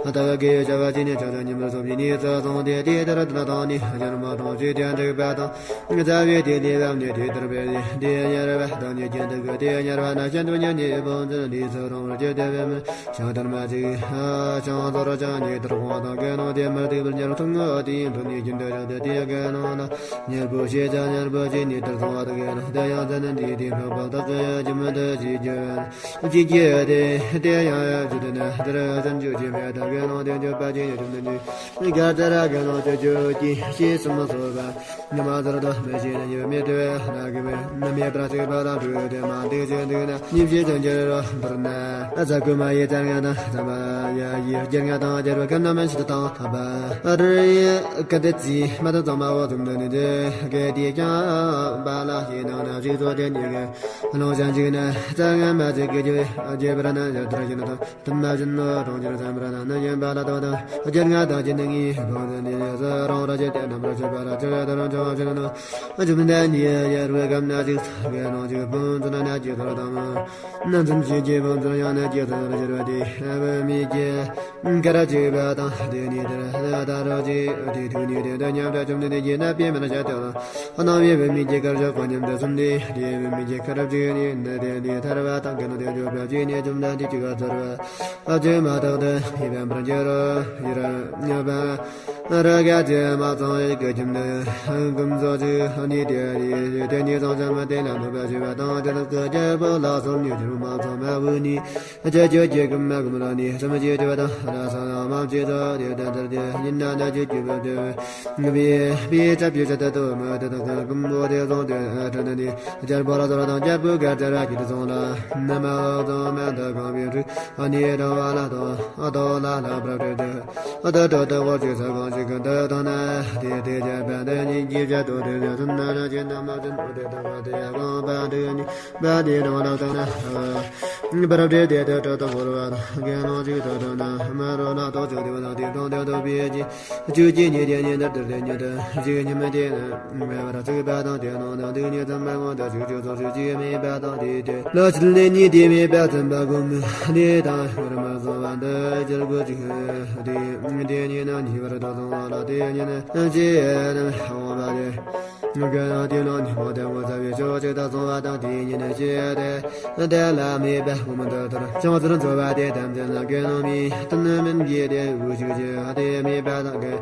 ཨ་ཏ་ག་གི་བྱ་བ་ཅི་ནས་ཆགས་ཆགས་ཉིན་མོར་སོང་བའི་གནས་སུ་སོང་སྟེ་དེ་ལྟར་དོན་དང་ནི་སྦྱར་མ་གཏོང་ཞེས་དེ་འགྲིག་པ་དང་རྩ་བའི་དེ་ལས་བབ་ནས་དེ་ལྟར་སྦས། དེ་ཉེར་བ་དང་ཉེར་གཅིག་དག་གི་དེ་ཉེར་བ་ན་ཤིན་ཏུ་ཉན་ནས་བོ་འཛིན་འདི་ཚུ་རང་བར་བྱེད་དེ་བས་མིན་ཤིང་དར་མ་ཅིག་ཤིང་ཚོར་ཅང་ཉེ་དར་གོང་དང་དགེ་སློང་དེ་མར་ཐུག་པར་ཉེར་ཐུང་ངུ་དེ་ཡིན་དུ་ནི་ཀྱིན་དུ་རག་དེ་དེ་དགེ་སློང་ལ་ཉེར་པོ་ཞེས་བྱ་ཉེར་པོ་ཅིག་ཉེ་དར་སོང་བ་དགེ་སློང་དེ་ཡང་ཟན་འདི་དེ་འཕགས་པ་དག་གི་ཀྱི་མི་འདི་ཅིག་རྒྱུ་བས་ཅིག་རྒྱུ་དེ་དེ་ཡང་ཡང་ཅི་དེ་ན་དེར་ཟན་རྒྱུ་ཅིག་མེད་དགེ་སློང་དེ་འཇོག་པ་ཅིག་ཉེ་ཅུང་དུ་ནི་གར་དེ་ར་དགེ་སློང་དེ་རྒྱུ་ཅིག་ཤེས་སུ་མ་སོགས་པ། ཉི་མ་ཟེར་དུ་མི་ཤེས་ན་ཡོད་མེད་དུ་ལ་གི་མེད་མེད་པར་ཚིག་པ་ལ་འགྲོ་དེ་མ་འདི་ཅི་འདུག་ན་ཉིབ་ཞེས་ཀྱང་འགྱུར་རོ་འདུར་ན། ཨ་ཙ་ཀུ་མ་ཡི་ཙར་ང་དང་ཙམ་པ་ཡ་ཡི་སྒྱུར་ང་དང་སྒྱུར་བ་ཀམ་ན་མན་ཤི་དང་ཐ་པ་རི་ཀ་དེ་ཙི་མ་དང་ཙམ་པ་བོ་ཙམ་དུ་ནི་དེ་གེ་དེ་ཀྱང་པ་ལ་ཤེས་ནང་ན་ཞིག་ཚོ་དེ་ཉིད་ཀྱི་ལོང་ཞང་ཅིག་ན་ཙ་ང་མ་ཙི་ཀི་ཅི་རྒྱས་པར་ན་ཡ་དར་ཞིན་དང་། དུ་མ་བཞིན་ནོ་གྲོང་ཁྱེར་ཚན་པར་ན་ནི་ཡིན་པ་ལ་དོ་དང་། སྒྱུར་ང་དང་ཅི་ནི་ངེས་པོ་དེ་ནི་ཡོད་ས་རང་ར་ཅི་སྟེ་རྣམ་པར་ཤེས་པ་ལ་ཅི་རེ་དོ་རང་བྱུང་བ་ཕྱིར་ནོ། བཅོམ་ལྡན་འདས་ཡར་བའི་སྐབས་ན་ཅིག་དགེ་སློང་ཅིག་ཕུན་ཚོགས་ན་ཅིག་ཚོར་དང་། ན་འཛུམ་ཞིག་གི་ཕུན་ཚོགས་ཡང་ན་ཅིག་ཚོར་ཞེས་པ་དེ་བུད་མེད་ཀྱི་ཀ་ར་ཅིག་པ་དང་དེ་ནི་དེར་ད་རོ་ཅིག་དེ་དུས་ནི་དེ་འདྲ་མཉམ་དུ་བཅོམ་ལྡན་འདས་ཀྱིས་ན་པའི་མི་ན་བྱ་དེ་ལ། སྣང་བའི་བུད་མེད་ཀྱི་སྐར་ཆ་གོ་མཉམ་དུ་སོང་སྟེ་དེའི་བུད་མེད་ཀྱི་ཁ་རབ་ཅིག་ནི་ནི་དེ་ནི་ཐར་བ་དང་དགེ་སློང་དེ་འཇོག་པ་ཅིག་ནི་བཅོམ་ལྡན་འདས་ཀྱི་ག་ཚར་བ་ཨ་ཅེ་མ་ཐག་ཏུ་ཡི་བན་པར་འགྱུར་རོ། ཡི་ར་ཉ་པ་ར་ག་ཅེ་མ་ཚང་ཡི་གི་ཁྱིམ་དུ་ཀུན་ཚོགས་ཅིག་ནི་དེ་ཡི་དེ་ནི་ཚང་ཅན་མ་དེ་ལ་འདུག་པ་ཞི་བ་དང་དེ་དག་གི་རྒྱལ་པོ་ལ་སོགས་ཉེ་ཆར་མ་ཚང་མ་བུ་ནི། ཁྱེད་ཁྱོད་ཀྱི་ཀུན་མ་ཀུན་ལ་ནི་སེམས་ཀྱི་སྤྱོད་པ་དང་ལ་ས་ལ་མ་བྱེད་དོ། དེ་ལྟར་ཐར་ཏེ་ཉིན་ན་ན་ཅི་སྤྱོད་པ་དེ་བའི་བའི་ཚབ་ཀྱི་ཆེད་དུ་མི་དེ་དག་གི་ཀུན་པོ་དེ་བཟུང་སྟེ་ཁྲིད་ནི་རྒྱལ་པོ་ལ་ཟོར་དང་རྒྱལ་པོའི་གར་དེ་ར་ཀྱི་དེ་བཟུང་ལ་ནི་མ་བཟུང་མ་དག་གང་བའི་རིགས་ཨ་ནི་རང་བ་ལ་དང་ཨ་དོ་ལ་ལ་བྲ་བྲེ་དེ་ཨ་དོ་དོ་དོ་བོ་ཅི་ས་གང་ཞིག་གི་འདི་དང་ན་དེ་དེ་རྒྱལ་པ་འདི་ཉིད་ཀྱི་བྱ་དོ་དེ་ལ་ཐུན་ན་ན་ཅི་ན་མ་ཅི་ནོ་དེ་དག་ག་དེ་གང་བ་འདི་ཉིད། བ་དེ་དང་ལ་དང་ན། བར་བྲེ་དེ་དེ་དྲི་དང་བོར་བ་དང་དགེ་སློང་ཅིག་ཏུ་དོ་ན་མ་རོ་ལ་དོ་ཅོ་དེ་བ་དང་དེ་དང་དེ་དོ་པའི་ཅི། ཅུ་ཅི་ཉི་དེ་ཉི་དར་དར་དེ་ཉི་དར་ཅིག་ཉི་མ་དེ་ན་མེ་བར་ཚིག་པ་དང་དེ་ནང་དང་དེ་ཉི་ཙམ་པ་ངོ་དང་ཅུ་ཅུ་ཚོ་ཅུ་ཅི་མེ་པ་དང་དེ་དེ་ལ་ཕྱིར་ནི་ཉི་དེ་མེ་པ་ཙམ་པ་གོ་མི་དེ་དང་ཤོར་མ་བཟོ་བ་འདི་ཅིར་གོ་ཅིག་དེ་དེ་ཉི་ན་ཉི་བར་དོ་བཟང་བ་ལ་དེ་ཉི་ན་ཅི་ཡང་འོང་བ་རེད། ང་ག་དེ་ལ་ནི་མོ་དེ་ངོ་ཚ་བའི་ཕྱོགས་གཅིག་ཏུ་སོང་བ་དང་དེ་ཉིད་ནས་ཤེས་ཏེ། དེ་ལ་མེད་པའི་བུ་མོ་འདི་ལྟར་ཅང་ཟེར་འཚོ་བ་དེ་དམ་ཅན་ལ་དགེ་སློང་མའི་དོན་མིན་གྱི་དེ་འུ་ཅུག་ཅེས་དེ་མེད་པ་དང་གི་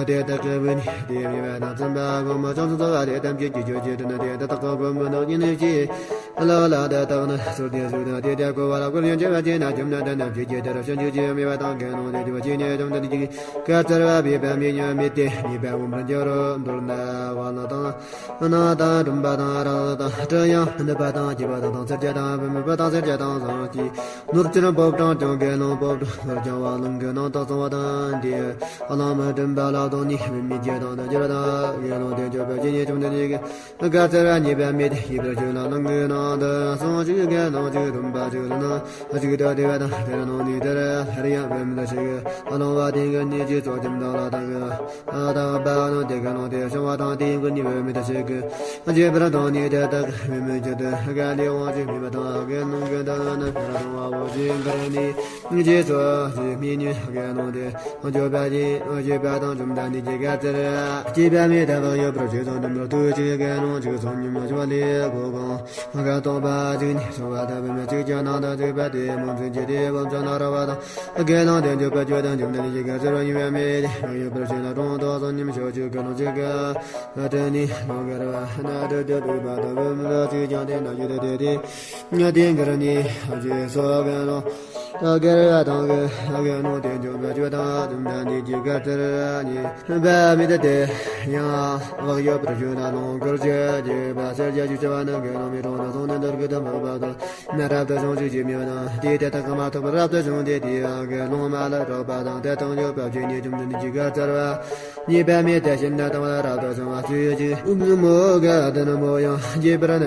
དེ་དག་གི་བུ་ནི་དེ་མེད་པ་དང་བཙུན་པ་བུ་མོ་ཅང་ཟེར་འཚོ་བ་དེ་དམ་ཅན་གྱི་ཆོས་ཀྱི་དོན་དེ་དེ་དག་གི་བུ་མོ་ནང་ཉིད་ནས་ཤེས། ལ་ལ་དེ་དག་ནི་ཟུར་དེ་ཟུར་དང་དེ་དེ་གོ་བ་ལ་བཀོལ་ཡང་བྱེད་པ་བྱེད་ན་བཅོམ་ལྡན་འདས་རྣམས་ཀྱི་རྒྱུད་དེར་བྱང་ཆུབ་ཀྱི་མེད་པ་དང་དགེ་སློང་དེ་རྒྱུ་བ་ཅི་ནས་བཅོམ་ལྡན་འདས་ཀྱི་གར་སྩལ་བ་བས་པ་མི་ཉམས་མི་སྟེ་ཉེས་པ་འོང་བར་འགྱུར་རོ། མདོར་ན་བ་ལ་དང་སྣང་དང་སྒྲིམ་པ་དང་རེག་དང་དྲི་ཡང་ནུབ་པ་དང་སྐྱེས་པ་དང་དང་ཚེར་སྐྱ་དང་བུད་མེད་པ་དང་ཚེར་སྐྱ་དང་བཟང་སྐྱེས་ནོར་སྐྱོན་པོ་གྲངས་ཀྱང་དགེ་སློང་པོ་ལ་སྦྱང་བ་ལུང་གི་ནང་དུ་སོང་བ་དང་འདི་གླང་མི་སྒྲིམ་པ་ལ་དང་ནི་བུད་མེད་སྐྱེ་དང་དུ་འགྱུར་བ་དང་དགེ་སློང་དེ་འགྱུར་བ་ཇི་སྙེད་བཅོམ་ལྡན་འདས་ཀྱིས། ག་ཚར་བ་ཉེས་པ་མེད་དེ་ཡིད་པར་བྱོས་ལ་ལུང་གི་ནང་དུ་སོང་ཞིག་གི་ལུང་ཞིག་སྟོན་པ་ཞིག་ལ་ན་ཞིག་ཏུ་དེ་བ་དང་དེར་ནང་ནས་དེར་སླར་ཡང་བུད་མེད་ཞིག་གླང་བ་དེ་གི་ནི་ཅི་ཚོགས་ཀྱི་མདོག་ལ་དག་གི་ཨ་དག་པ་ནང་དེ་གི་ལུང་དེ་བྱུང་བ་དང་དེ་གི་ནི་བུད་མེད་ཞིག་གི་རྗེད་པར་དང་ནི་དེ་དག་བུད་མེད་ཅིག་ཏུ་ག་ལས་དབང་ཞིག་མེད་པ་དང་གི་ནང་གི་མདོག་ན་ནི་དེར་དང་བ་བོ་ཞིག་གི་ནི་ཅི་ཚོགས་ཞིག་མི་ཉུང་གི་ནང་དེ། འགྱོད་པ་ཅན་འགྱོད་པ་དང་བཅོམ་ལྡན་འདས་ཀྱི་ག་ཚར་སྐྱེས་པ་མེད་དམ་པ་ཡོད་པར་ཆོས་ཚོགས་འདུན་པར་ཐུགས་གཅིག་གི་ནང་གཅིག་ཚོགས་ཉིད་མ་བྱུང་བ་ལས་གོ་གང་ག་སྟོང་པ་གཅིག་ནི་ཚོགས་པ་དང་བུད་མེད་གཅིག་ཀྱང་ནང་དང་གཅིག་པ་དེ་མང་ཚུལ་གྱི་དེ་བུམ་ཚོགས་ན་ར་བ་དང་དགེ་སློང་དེ་འགྱོད་པ་སྐྱོ་དང་བཅོམ་ལྡན་འདས་ཀྱི་ག་ཚར་ཡོད་པ་མེད་དེ་ཡོད་པར་ཆོས་ལ་གྲོང་དུ་ཚོགས་ཉིད་མ་ཕྱོགས་གཅིག་གི་ནང་གཅིག་གི་དེ་ནི་ནང་གི་ར་བ་ན་དེ་དེ་སྡུག་པ་དང་བུམ་ལ་གཅིག་ཀྱང་དེ་ན་ཡོད་དེ་དེ་དེ་ཉ་དེ་གི་ར་ནི་རྗེས་སུ་དགེ་སློང་། དགེ་སློང་དེ་འགྱོད་པ་སྐྱོ་དང་བཅོམ་ལྡན་འདས་ཀྱི་ག་ཚར་ཉེས་པ་མེད་དེ་ཡང་བག་ཡོད་པར་བྱུང་ན་ལོངས་སྐུར་བྱེད་ཅེས་པ་སེར་སྐྱ་ཞིག་བྱ་བ་ན་དགེ་སློང་མའི་གྲོང་དུ་སོང་ནས་འདིར་གི་དམ་པ་དང་ན་རབ་ཏུ་བྱུང་ཞིག་ཅེས་སྨྲས་པ་དང་དེས་དེ་དག་གིས་མ་ཐུབ་པར་རབ་ཏུ་བྱུང་སྟེ་དེ་ཡང་དགེ་སློང་མ་ལ་གྲགས་པ་དང་དེ་དག་འགྱོད་པ་སྐྱོ་ནས་བཅོམ་ལྡན་འདས་ཀྱི་ག་ཚར་བ། ཉེས་པ་མེད་དེ་ཤིན་ཏུ་དང་བ་རབ་ཏུ་བྱུང་བ་སུ་ཡོད་ཅིག་ཨུམ་མོ་ག་དེ་ན་མོ་ཡང་རྒྱས་པར་ན་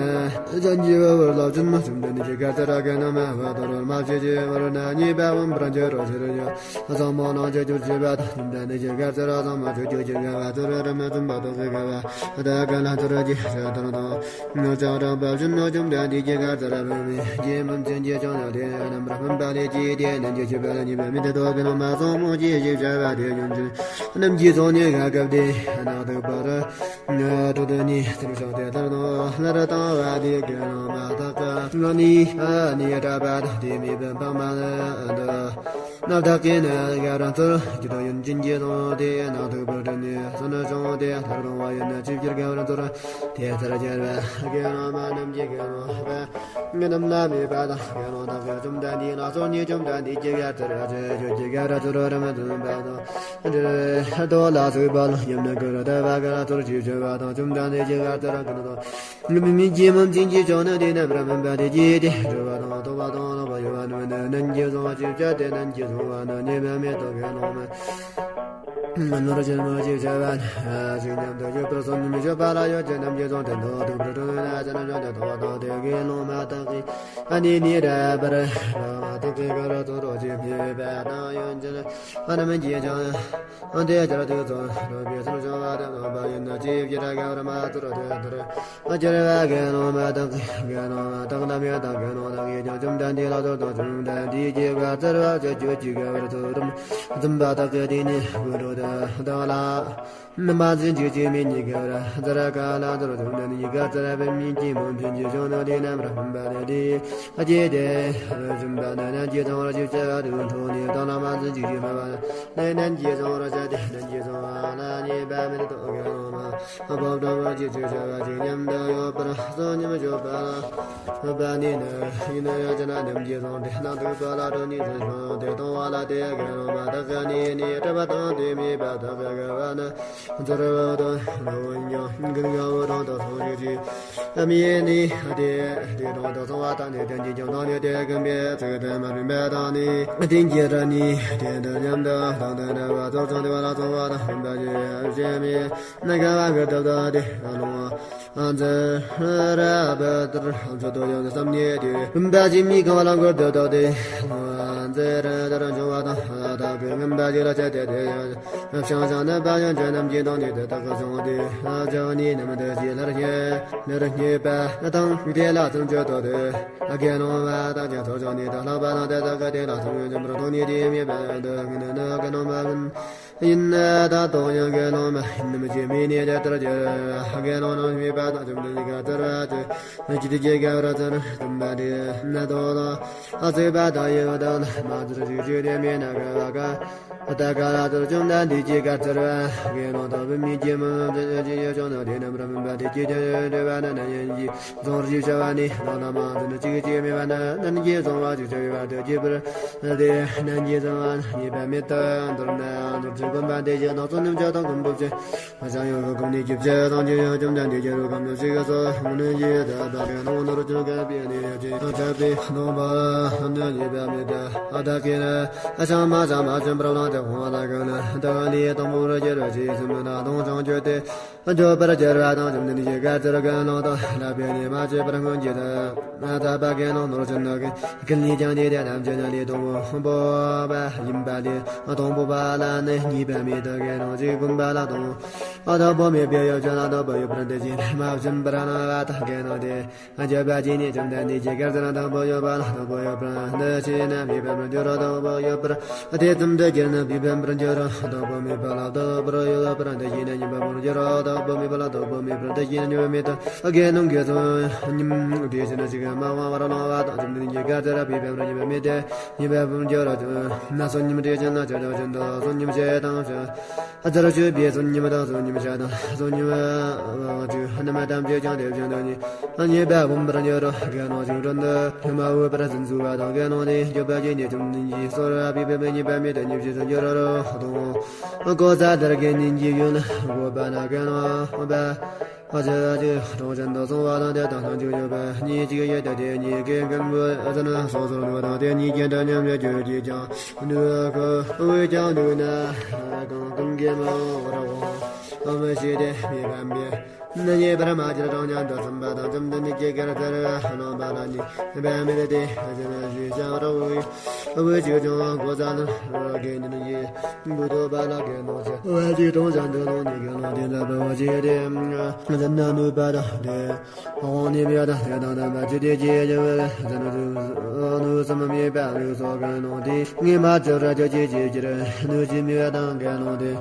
བྱང་ཆུབ་བར་ལ་བྱོན་མ་བྱོན་དེ་ནི་ཅི་ག་ཚར་ག་ན་མ་བ་དོར་བར་མ་བྱེད་ཅེས་བར་ན་ གཉིས་པ་འོང་བར་འགྱུར་རོ་ཞེས་ཡོད། བཟང་མོ་ལོངས་སྤྱོད་ཀྱི་བྱེད་པ་དང་། བཅོམ་ལྡན་འདས་ཀྱི་གར་ཚུར་བཟང་མོ་སྤྱོད་ཀྱི་དགེ་བ་ཚུར་རིམ་བྱུང་བ་དང་། དགེ་བ་དག་གི་ལ་ཚུར་གྱི་ཞེས་དང་། ལྕགས་སྒྲོག་པ་བཞིན་ནོ། བཅོམ་ལྡན་འདས་ཀྱི་གར་ཚུར་བུམ་པའི་རྒྱལ་མོ་མཚན་གྱི་ཆུང་ནག་དེ་རྣམ་པར་སྨིན་པ་ལས་སྐྱེས་ཏེ། རྣམ་རྒྱལ་ཆེ་བ་ལ་ཉེ་བའི་མི་དེ་དག་གི་ནང་མ་བཟང་མོ་སྐྱེས་ཞེས་བྱ་བ་དེ་ཡོན་ཅན་རྣམས་ཀྱིས་ཚོགས་ནས་ག་སྐབས་དེ་ནག་ཐིག་པར། ང་དྲུག་ཏུ་ནི་ཚུར་བྱུང་སྟེ་ལྷར་དང་ལྷར་བཏང་བ་དེ་དགེ་སློང་མ་དག་གི་ནི་གྲགས་པ་དང་། དེ་མེད་པའི་འཕགས་མ་ནི་འདི། ནག་ཐིག་གི་ནི་ག་ར་ཚུར་གྱི་དོ་ཡོན་ཅན་གྱི་དང་། དེ་ནག་ཐིག་པར་དྲི་ནས་སུ་ནི་བྱུང་སྟེ་ལྷར་བཏང་བ་ཡིན་ན། ཅི་ཕྱིར་ག་ར་ཚུར་དེ་ཚར་གྱུར་པ་དགེ་སློང་མ་རྣམས་ཀྱིས་དགེ་སློང་མ་རྣམས་ལ་སྨྲས་པ་དང་། དགེ་སློང་དག་གིས་བཅོམ་ལྡན་འདས་ལ་སོགས་ནས། བཅོམ་ལྡན་འདས་ཀྱི་གར་ཚུར་བ་ཆོས་སྤྱོད་ཀྱི་ག་ར་ཚུར་རིམ་བྱུང་བ་དང་། འདིར་ལྟོ་ལ་སོགས་པ་ལ་ཡང་ན་གུ་རུ་ལྟ་བ་ག་ར་ཚུར་ཞིབ་དཔྱད་པ་དང་། བཅོམ་ལྡན་འདས་ཀྱི་གར་ཚུར་ཀུན་ཏུ་མི་མིན་གྱི་མུན་ཅན་གྱི་ཆོས་ནི་དེ་རྣམ་པར་སྨིན་པ་དེ་སྐྱེས་ཏེ། སྤྲོ་བ་དང་སྟོབས་པ་དང་ལོག་པར་གཡོ་བ་རྣམས་ནི་ནན་གྱིས་བཟུང་བ་ཞིབ་དཔྱད་དེ། ནན་གྱིས་བཟུང་བ་ནི་ཉེས་པ་མེད་དོ། དགེ་སློང་མ་ནོར་ཅན་མ་ཞིབ་དཔྱད་པ་ནི་ཞིག་སྙམ་དུ་ཡོད་པར་བསམ་མི་སྤྱོད་པ་ལ་ཡོད་ཅེས་རྣམས་ཀྱིས་བཟུང་སྟེ། མདོར་བསྡུས་པར་སྤྲོ་ན་ཅི་རྣམས་བྱུང་སྟེ། ཐོབ་པ་དང་དེ་དགེ་སློང་མ་དག་གིས་ཨ་ནི་ནི་རབ་པར་མ་དག་གི་ག་ར་ཚུར་རོ་ཅེས་སྨྲས་པ་དང་། ཡོན་ཅན་རྣམས་ཀྱིས་ཀྱང་། ཨ་དེ་ལྟར་དུས་ཚོད་རབ་པའི་སེམས་བྱུང་བ་དེ་བསམ་པ་ཡིན་ན། ཅིའི་ཕྱིར་ག་ར་མ་ཚུར་དེ་ལྟར་ཨ་གྱུར་པ་དགེ་སློང་མ་དག་གི་དགེ་སློང་མ་དག་ལ་མེད་དང་། དགེ་སློང་དག་གིས་ཀྱང་བཅོམ་ལྡན་འདས་ལ་ཚུར་དང་། བཅོམ་ལྡན་འདས་ཀྱི་གར་ཚུར་བ་ཆོས་སྤྱོད་ཀྱི་དགེ་བར་ཚུར་རིམ་བྱུང་བ་དག་གི་དེ་ནི་གུ་རུ་དག་ལ། མ་ཚུར་འཇུག་ཅིང་མི་གཉིས་དགེ་བར་ཚུར་ག་ལ་ཚུར། བཅོམ་ལྡན་འདས་ཀྱི་གར་ཚུར་བུམ་པའི་རྒྱལ་མོ་མཚན་གྱི་ཆུང་ནག་དེ་རྣམ་པར་སྨིན་པ་ལས་དེ་སྐྱེས་ཏེ། བཅོམ་པ་ན་ནན་གྱིས་བཟུང་བར་ཞིབ་དཔྱད་པ་དང་། ཐོག་ནས་དག་ལ་མ་ཚུར་འཇུག་ཅིང་སྨྲས་པ་ནི། ནན་གྱིས་བཟུང་བར་བྱ་སྟེ། ནན་གྱིས་བཟུང་བ་ལ་ཉེས་པ་མེད་དོ། དགེ་སློང་མ་སྤོབས་འདྲ་བར་གྱི་ཆོས་བྱ་བ་ཅིག་སྙམ་དུ་ཡོད་པར་བསམ་མི་སྤྱོད་པ་ལ། པ་ནི་ནི་ཡིན་ན་ཡང་ཅི་ན་ནན་གྱིས་བཟུང་སྟེ། ནག་ཐིག་པ་ལ་དྲི་ནས་སུ་བྱུང་སྟེ་བཏང་བ་ལ། དེ་དགེ་སློང་མ་དག་གི་ནི་ནི་གྲགས་པ་དང་། དེ་མེད་པ་དག་གི་དགེ་བ་ནི་ཚུར་བ་དང་། ནོ་ཡང་གིན་ག་བོ་དང་དུ་སོང་ཞིག་ཅིག་མི་ནི་དེ་དེ་དང་དུ་སོང་བ་དང་། ནི་དེ་འཇིག་ཀྱང་དང་ནི་དེ་ཀུན་པའི་ཚིག་དེ་མ་རིག་པ་དང་ནི། དེ་འགྱུར་ནི་དེ་འདི་མཉམ་དུ་དང་དུ་འདྲ་བ་ཚོགས་ཀྱང་དེ་བ་ལ་སོང་བ་དང་། བུམ་པ་ཞེས་བྱ་མི་ནི་ག་བ་གི་དུ་དང་དེ་ལོང་བ། ཨ་ཛ་ར་བ་ཏར་ཚོ་དོ་ཡང་བསམ་ཉེ་དེ། བུམ་པ་ཅི་མི་གང་བ་ལ་འགོར་དོ་དོ་དེ། ཨ་ཛ་ར་ཏར་འབྱུང་བ་དང་། ཨ་དག་གི་མུན་པ་ཅི་ལ་བྱེད་དེ་དེ་ཡང་། བྱང་ཆང་ནི་བ་ཡང་ཅན་རྣམས་ཀྱི་དང་ནི་དེ་དག་གི་བྱུང་སྟེ། ཨ་ཅག་ནི་ནམ་དུ་ཅི་ལར་སྙེ་ལར་སྙེ་པ་དང་། དེ་ལ་ཚུར་འཇུག་དོ་དེ། ཨ་དགེ་སློང་མ་དག་ཀྱང་ཚུར་འཇུག་ནི་དག་ལྷག་པ་དང་། དེ་དག་གི་དེ་ལ་ཚུར་འཇུག་པར་དོགས་ནི་དེ་མེད་པ་དག་ནི་ནི་དགེ་སློང་མ་ཀུན། ཡིན་ན་ད་དུང་ཡང་དགེ་སློང་མ་ཡིན་ནམ་ཞེས་སྨྲས་ནས་དེ་ལྟར་གྱུར། དགེ་སློང་རྣམས་སྨྲས་པ་དང་། བཅོམ་ལྡན་འདས་ག་ཙར་བ་ཅི་ཇི་ལྟར་གྱི་དགེ་བར་ཚུར་བསྟན་པ་དེ་ན་དོ་ལོ། ཨ་ཚོས་པ་དང་ཡོད་དང་མ་ཚུར་ཞིག་ཞུས་ཏེ་སྨྲས་ན། ག་བ་ག་ད་ག་ལ་ཚུར། བཅོམ་ལྡན་འདས་ཀྱི་ག་ཙར་བ་དགེ་སློང་དག་བུད་མེད་ཀྱི་མི་མང་ཅན་ཅི་ཡོད་ཀྱང་ན་དེ་རྣམ་པར་སྨིན་པ་དེ་སྐྱེས་ཀྱང་འབྲེལ་བ་ན་ན་ཡན་གྱིས་བཟུང་བར་ཞིབ་བྱ་བ་ནི། དག་ལ་མ་ཚུར་ཅིག་ཅིག་སྨྲས་པ་ན། ནན་གྱིས་བཟུང་བ་ཅིག་བྱ་བའི་བར་དུ་སྐྱེས་པར། དེ་ནན་གྱིས་བཟུང་བ་ཉེས་པ་མེད་དོ། མདོར་ན་མདོར་བྱས་སྒོམ་པ་འདི་བཞིན་དང་བསོད་སྙོམས་བྱ་དང་སྒོམ་པོ་བྱེད། བྱ་ཡང་སྒོམ་ནས་སྐྱེ་བྱེད་དང་བྱེད་ཡང་བཅོམ་ལྡན་འདས་ཀྱི་རོ་གམ་ནི་ཞིག་གསོ་མོ་ནི་ཡིད་དུ་བདག་གི་ནང་ནོར་ཅན་ག་པའི་ནི་ཡ་ཅིག་ཐབས་པའི་སྡོམ་པ་ནི་ཉེས་པ་མེད་དོ། ཨ་བདག་གིས་ནི་ཨ་ཆང་མ་ཆང་མ་བྱིན་པར་བླངས་ཏེ་འོང་བ་ལ་གང་ན་བདག་ལས་དང་པོར་གྱུར་པ་ཅིག་སེམས་ན་དོང་ཆང་གྱུར་ཏེ། འགྱོད་པར་གྱུར་པ་དང་། བཅོམ་ལྡན་འདས་ཀྱི་ག་ཙར་གྱི་ནང་དུ་ལྷག་པའི་ཉེས་པ་བྱས་པར་མངོན་གྱུར་ཏོ། ཐབས་པ་དགེ་སློང་ནོར་ཅན་ནི་ཀུན་ལས་ཀྱང་དེ་དེ་ཐམས་ཅད་ནི་ལས་དང་པོ་པ་ཡིན་པ་ལས། དང་པོ་པ་ལ་ནི་ཉེས་པ་མེད་དོ། དགེ་སློང་ཅིག་གོམས་པ་ལ་དང་པོ་དང་པོ་མེད་པའི་ཡོ་བྱད་ལ་དང་པོ་ཡོད་པར་འདོད་ཅིང་མ་བྱིན་པར་སྣང་བ་དང་། དགེ་སློང་དེ་འགྱོད་པ་ཅན་ནི་བཅོམ་ལྡན་འདས་ཀྱི་ག་ཙར་དང་པོ་ཡོད་པ་ལ་དང་པོ་ཡོད་པར་འདོད་ཅིང་ན་མེད་པར་འགྱུར་རོ། དང་པོ་ཡོད་པར་དེ་ཙམ་དུ་གྱུར་ན་མེད་པར་འགྱུར་རོ། དང་པོ་མེད་པ་ལ་དང་པོ་ཡོད་པར་འདོད་ཅིང་ན་མེད་པར་འགྱུར་རོ། དང་པོ་མེད་པ་ལ་དང་པོ་མེད་པར་འདོད་ཅིང་ན་ཉེས་པ་མེད་དོ། དགེ་སློང་གིས་བསོད་སྙོམས་བགྲེས་ཤིང་ཅིག་མ་བང་བར་སྣང་བ་དང་། བཅོམ་ལྡན་འདས་ཀྱི་ག་ཙར་མེད་པར་ཉེས་པ་མེད་དེ། ཉེས་པ་བུམ་གྱུར་རོ། ན་བསོད་སྙོམས་བགྲེས་ཤིང་ན་ཆ་ཆོག་ཅན་དུ་བསོད་སྙོམས་བྱེད་དང་ཞིང་། ཨ་ཙར་སྤྱོད་པའི་བསོད་སྙོམས་དང་བསོད་སྙོམས་བྱ་དང་བསོད་སྙོམས་བག་ཆུ་རྣམས་ཐམས་ཅད་ཀྱང་དེ་བཞིན་དུ་ཉེས་པ་བུམ་པར་འགྱུར་རོ། དགེ་སློང་ཞིག་མགྲོན་དུ་མ་འོས་པར་ཟིན་བཟོ་བ་དང་། དགེ་སློང་དེ་འགྱོད་པ་ཅན་ནི་བཅོམ་ལྡན་འདས་གསོལ་བ་ཕུལ་བས་ཉེས་པ་མེད་དོ། ཉེས་བྱས་སུ་འགྱུར་རོ། དང་གོ་ས་དེར་དགེ་བསྙེན་གྱི་ཡུལ་བགོས་པ་ན། དགེ་སློང་པ་ཨ་ཙར་གྱི་གྲོང་ཆེན་དུ་སོང་བ་དང་། དེ་དག་ཐམས་ཅད་འགྱོད་པ་ཉིད་ཅིག་ཡོད་དེ། དེ་གཉིས་ཀྱི་རྐང་པ་ཨ་ཙར་སོ་སོར་འདུ་བ་དང་། དེ་གཉིས་ཀྱི་འདྲ་མཉམ་ཡོད་གྱུར་ཅིག་ཀྱང་། ནུ་ཁོ་འོད་ཀྱང་ནུ་ན་གང་ཀུན་གྱི་མ་འོར་འོང་། ཨ་མ་ཤི་དེ་མི་ཕམ་པའི་ ནི་ཉེས་པར་མ་གྱུར་གྲངས་མཉམ་དུ་ཟིན་པ་དང་། བཅོམ་ལྡན་འདས་ཀྱིས་གར་ཚར་བ་གནང་བ་ལ་ཉེས་པ་མེད་དེ། ཞེས་བྱ་བ་རོ། འོད་ཅིག་ཀྱང་གོ་ས་ལ་རོ་གེ་ནི་ཡེ་བུ་དོ་པ་ལ་གེ་ནོ་ཅེ། འོད་ཅིག་གྲོང་ས་འདི་ལོང་ནི་གེ་ནོ་དེ་ལ་བ་བ་ཅེ་དེ། ཟན་ན་ནུས་པ་དང་དེ། དབང་ནི་མེད་དང་དེ་དང་དམ་པ་ཅི་དེ་ཅི་ཡ་ཡ་བ་ཟན་ནུ་ཟན་ནུ་སམ་མེད་པ་རུ་སོ་གེ་ནོ་དེ། ངེས་མ་ཅོ་ར་ཅོ་ཅི་ཅི་ཅི་ར་ནུ་ཅི་མེད་དང་གེ་ནོ་དེ།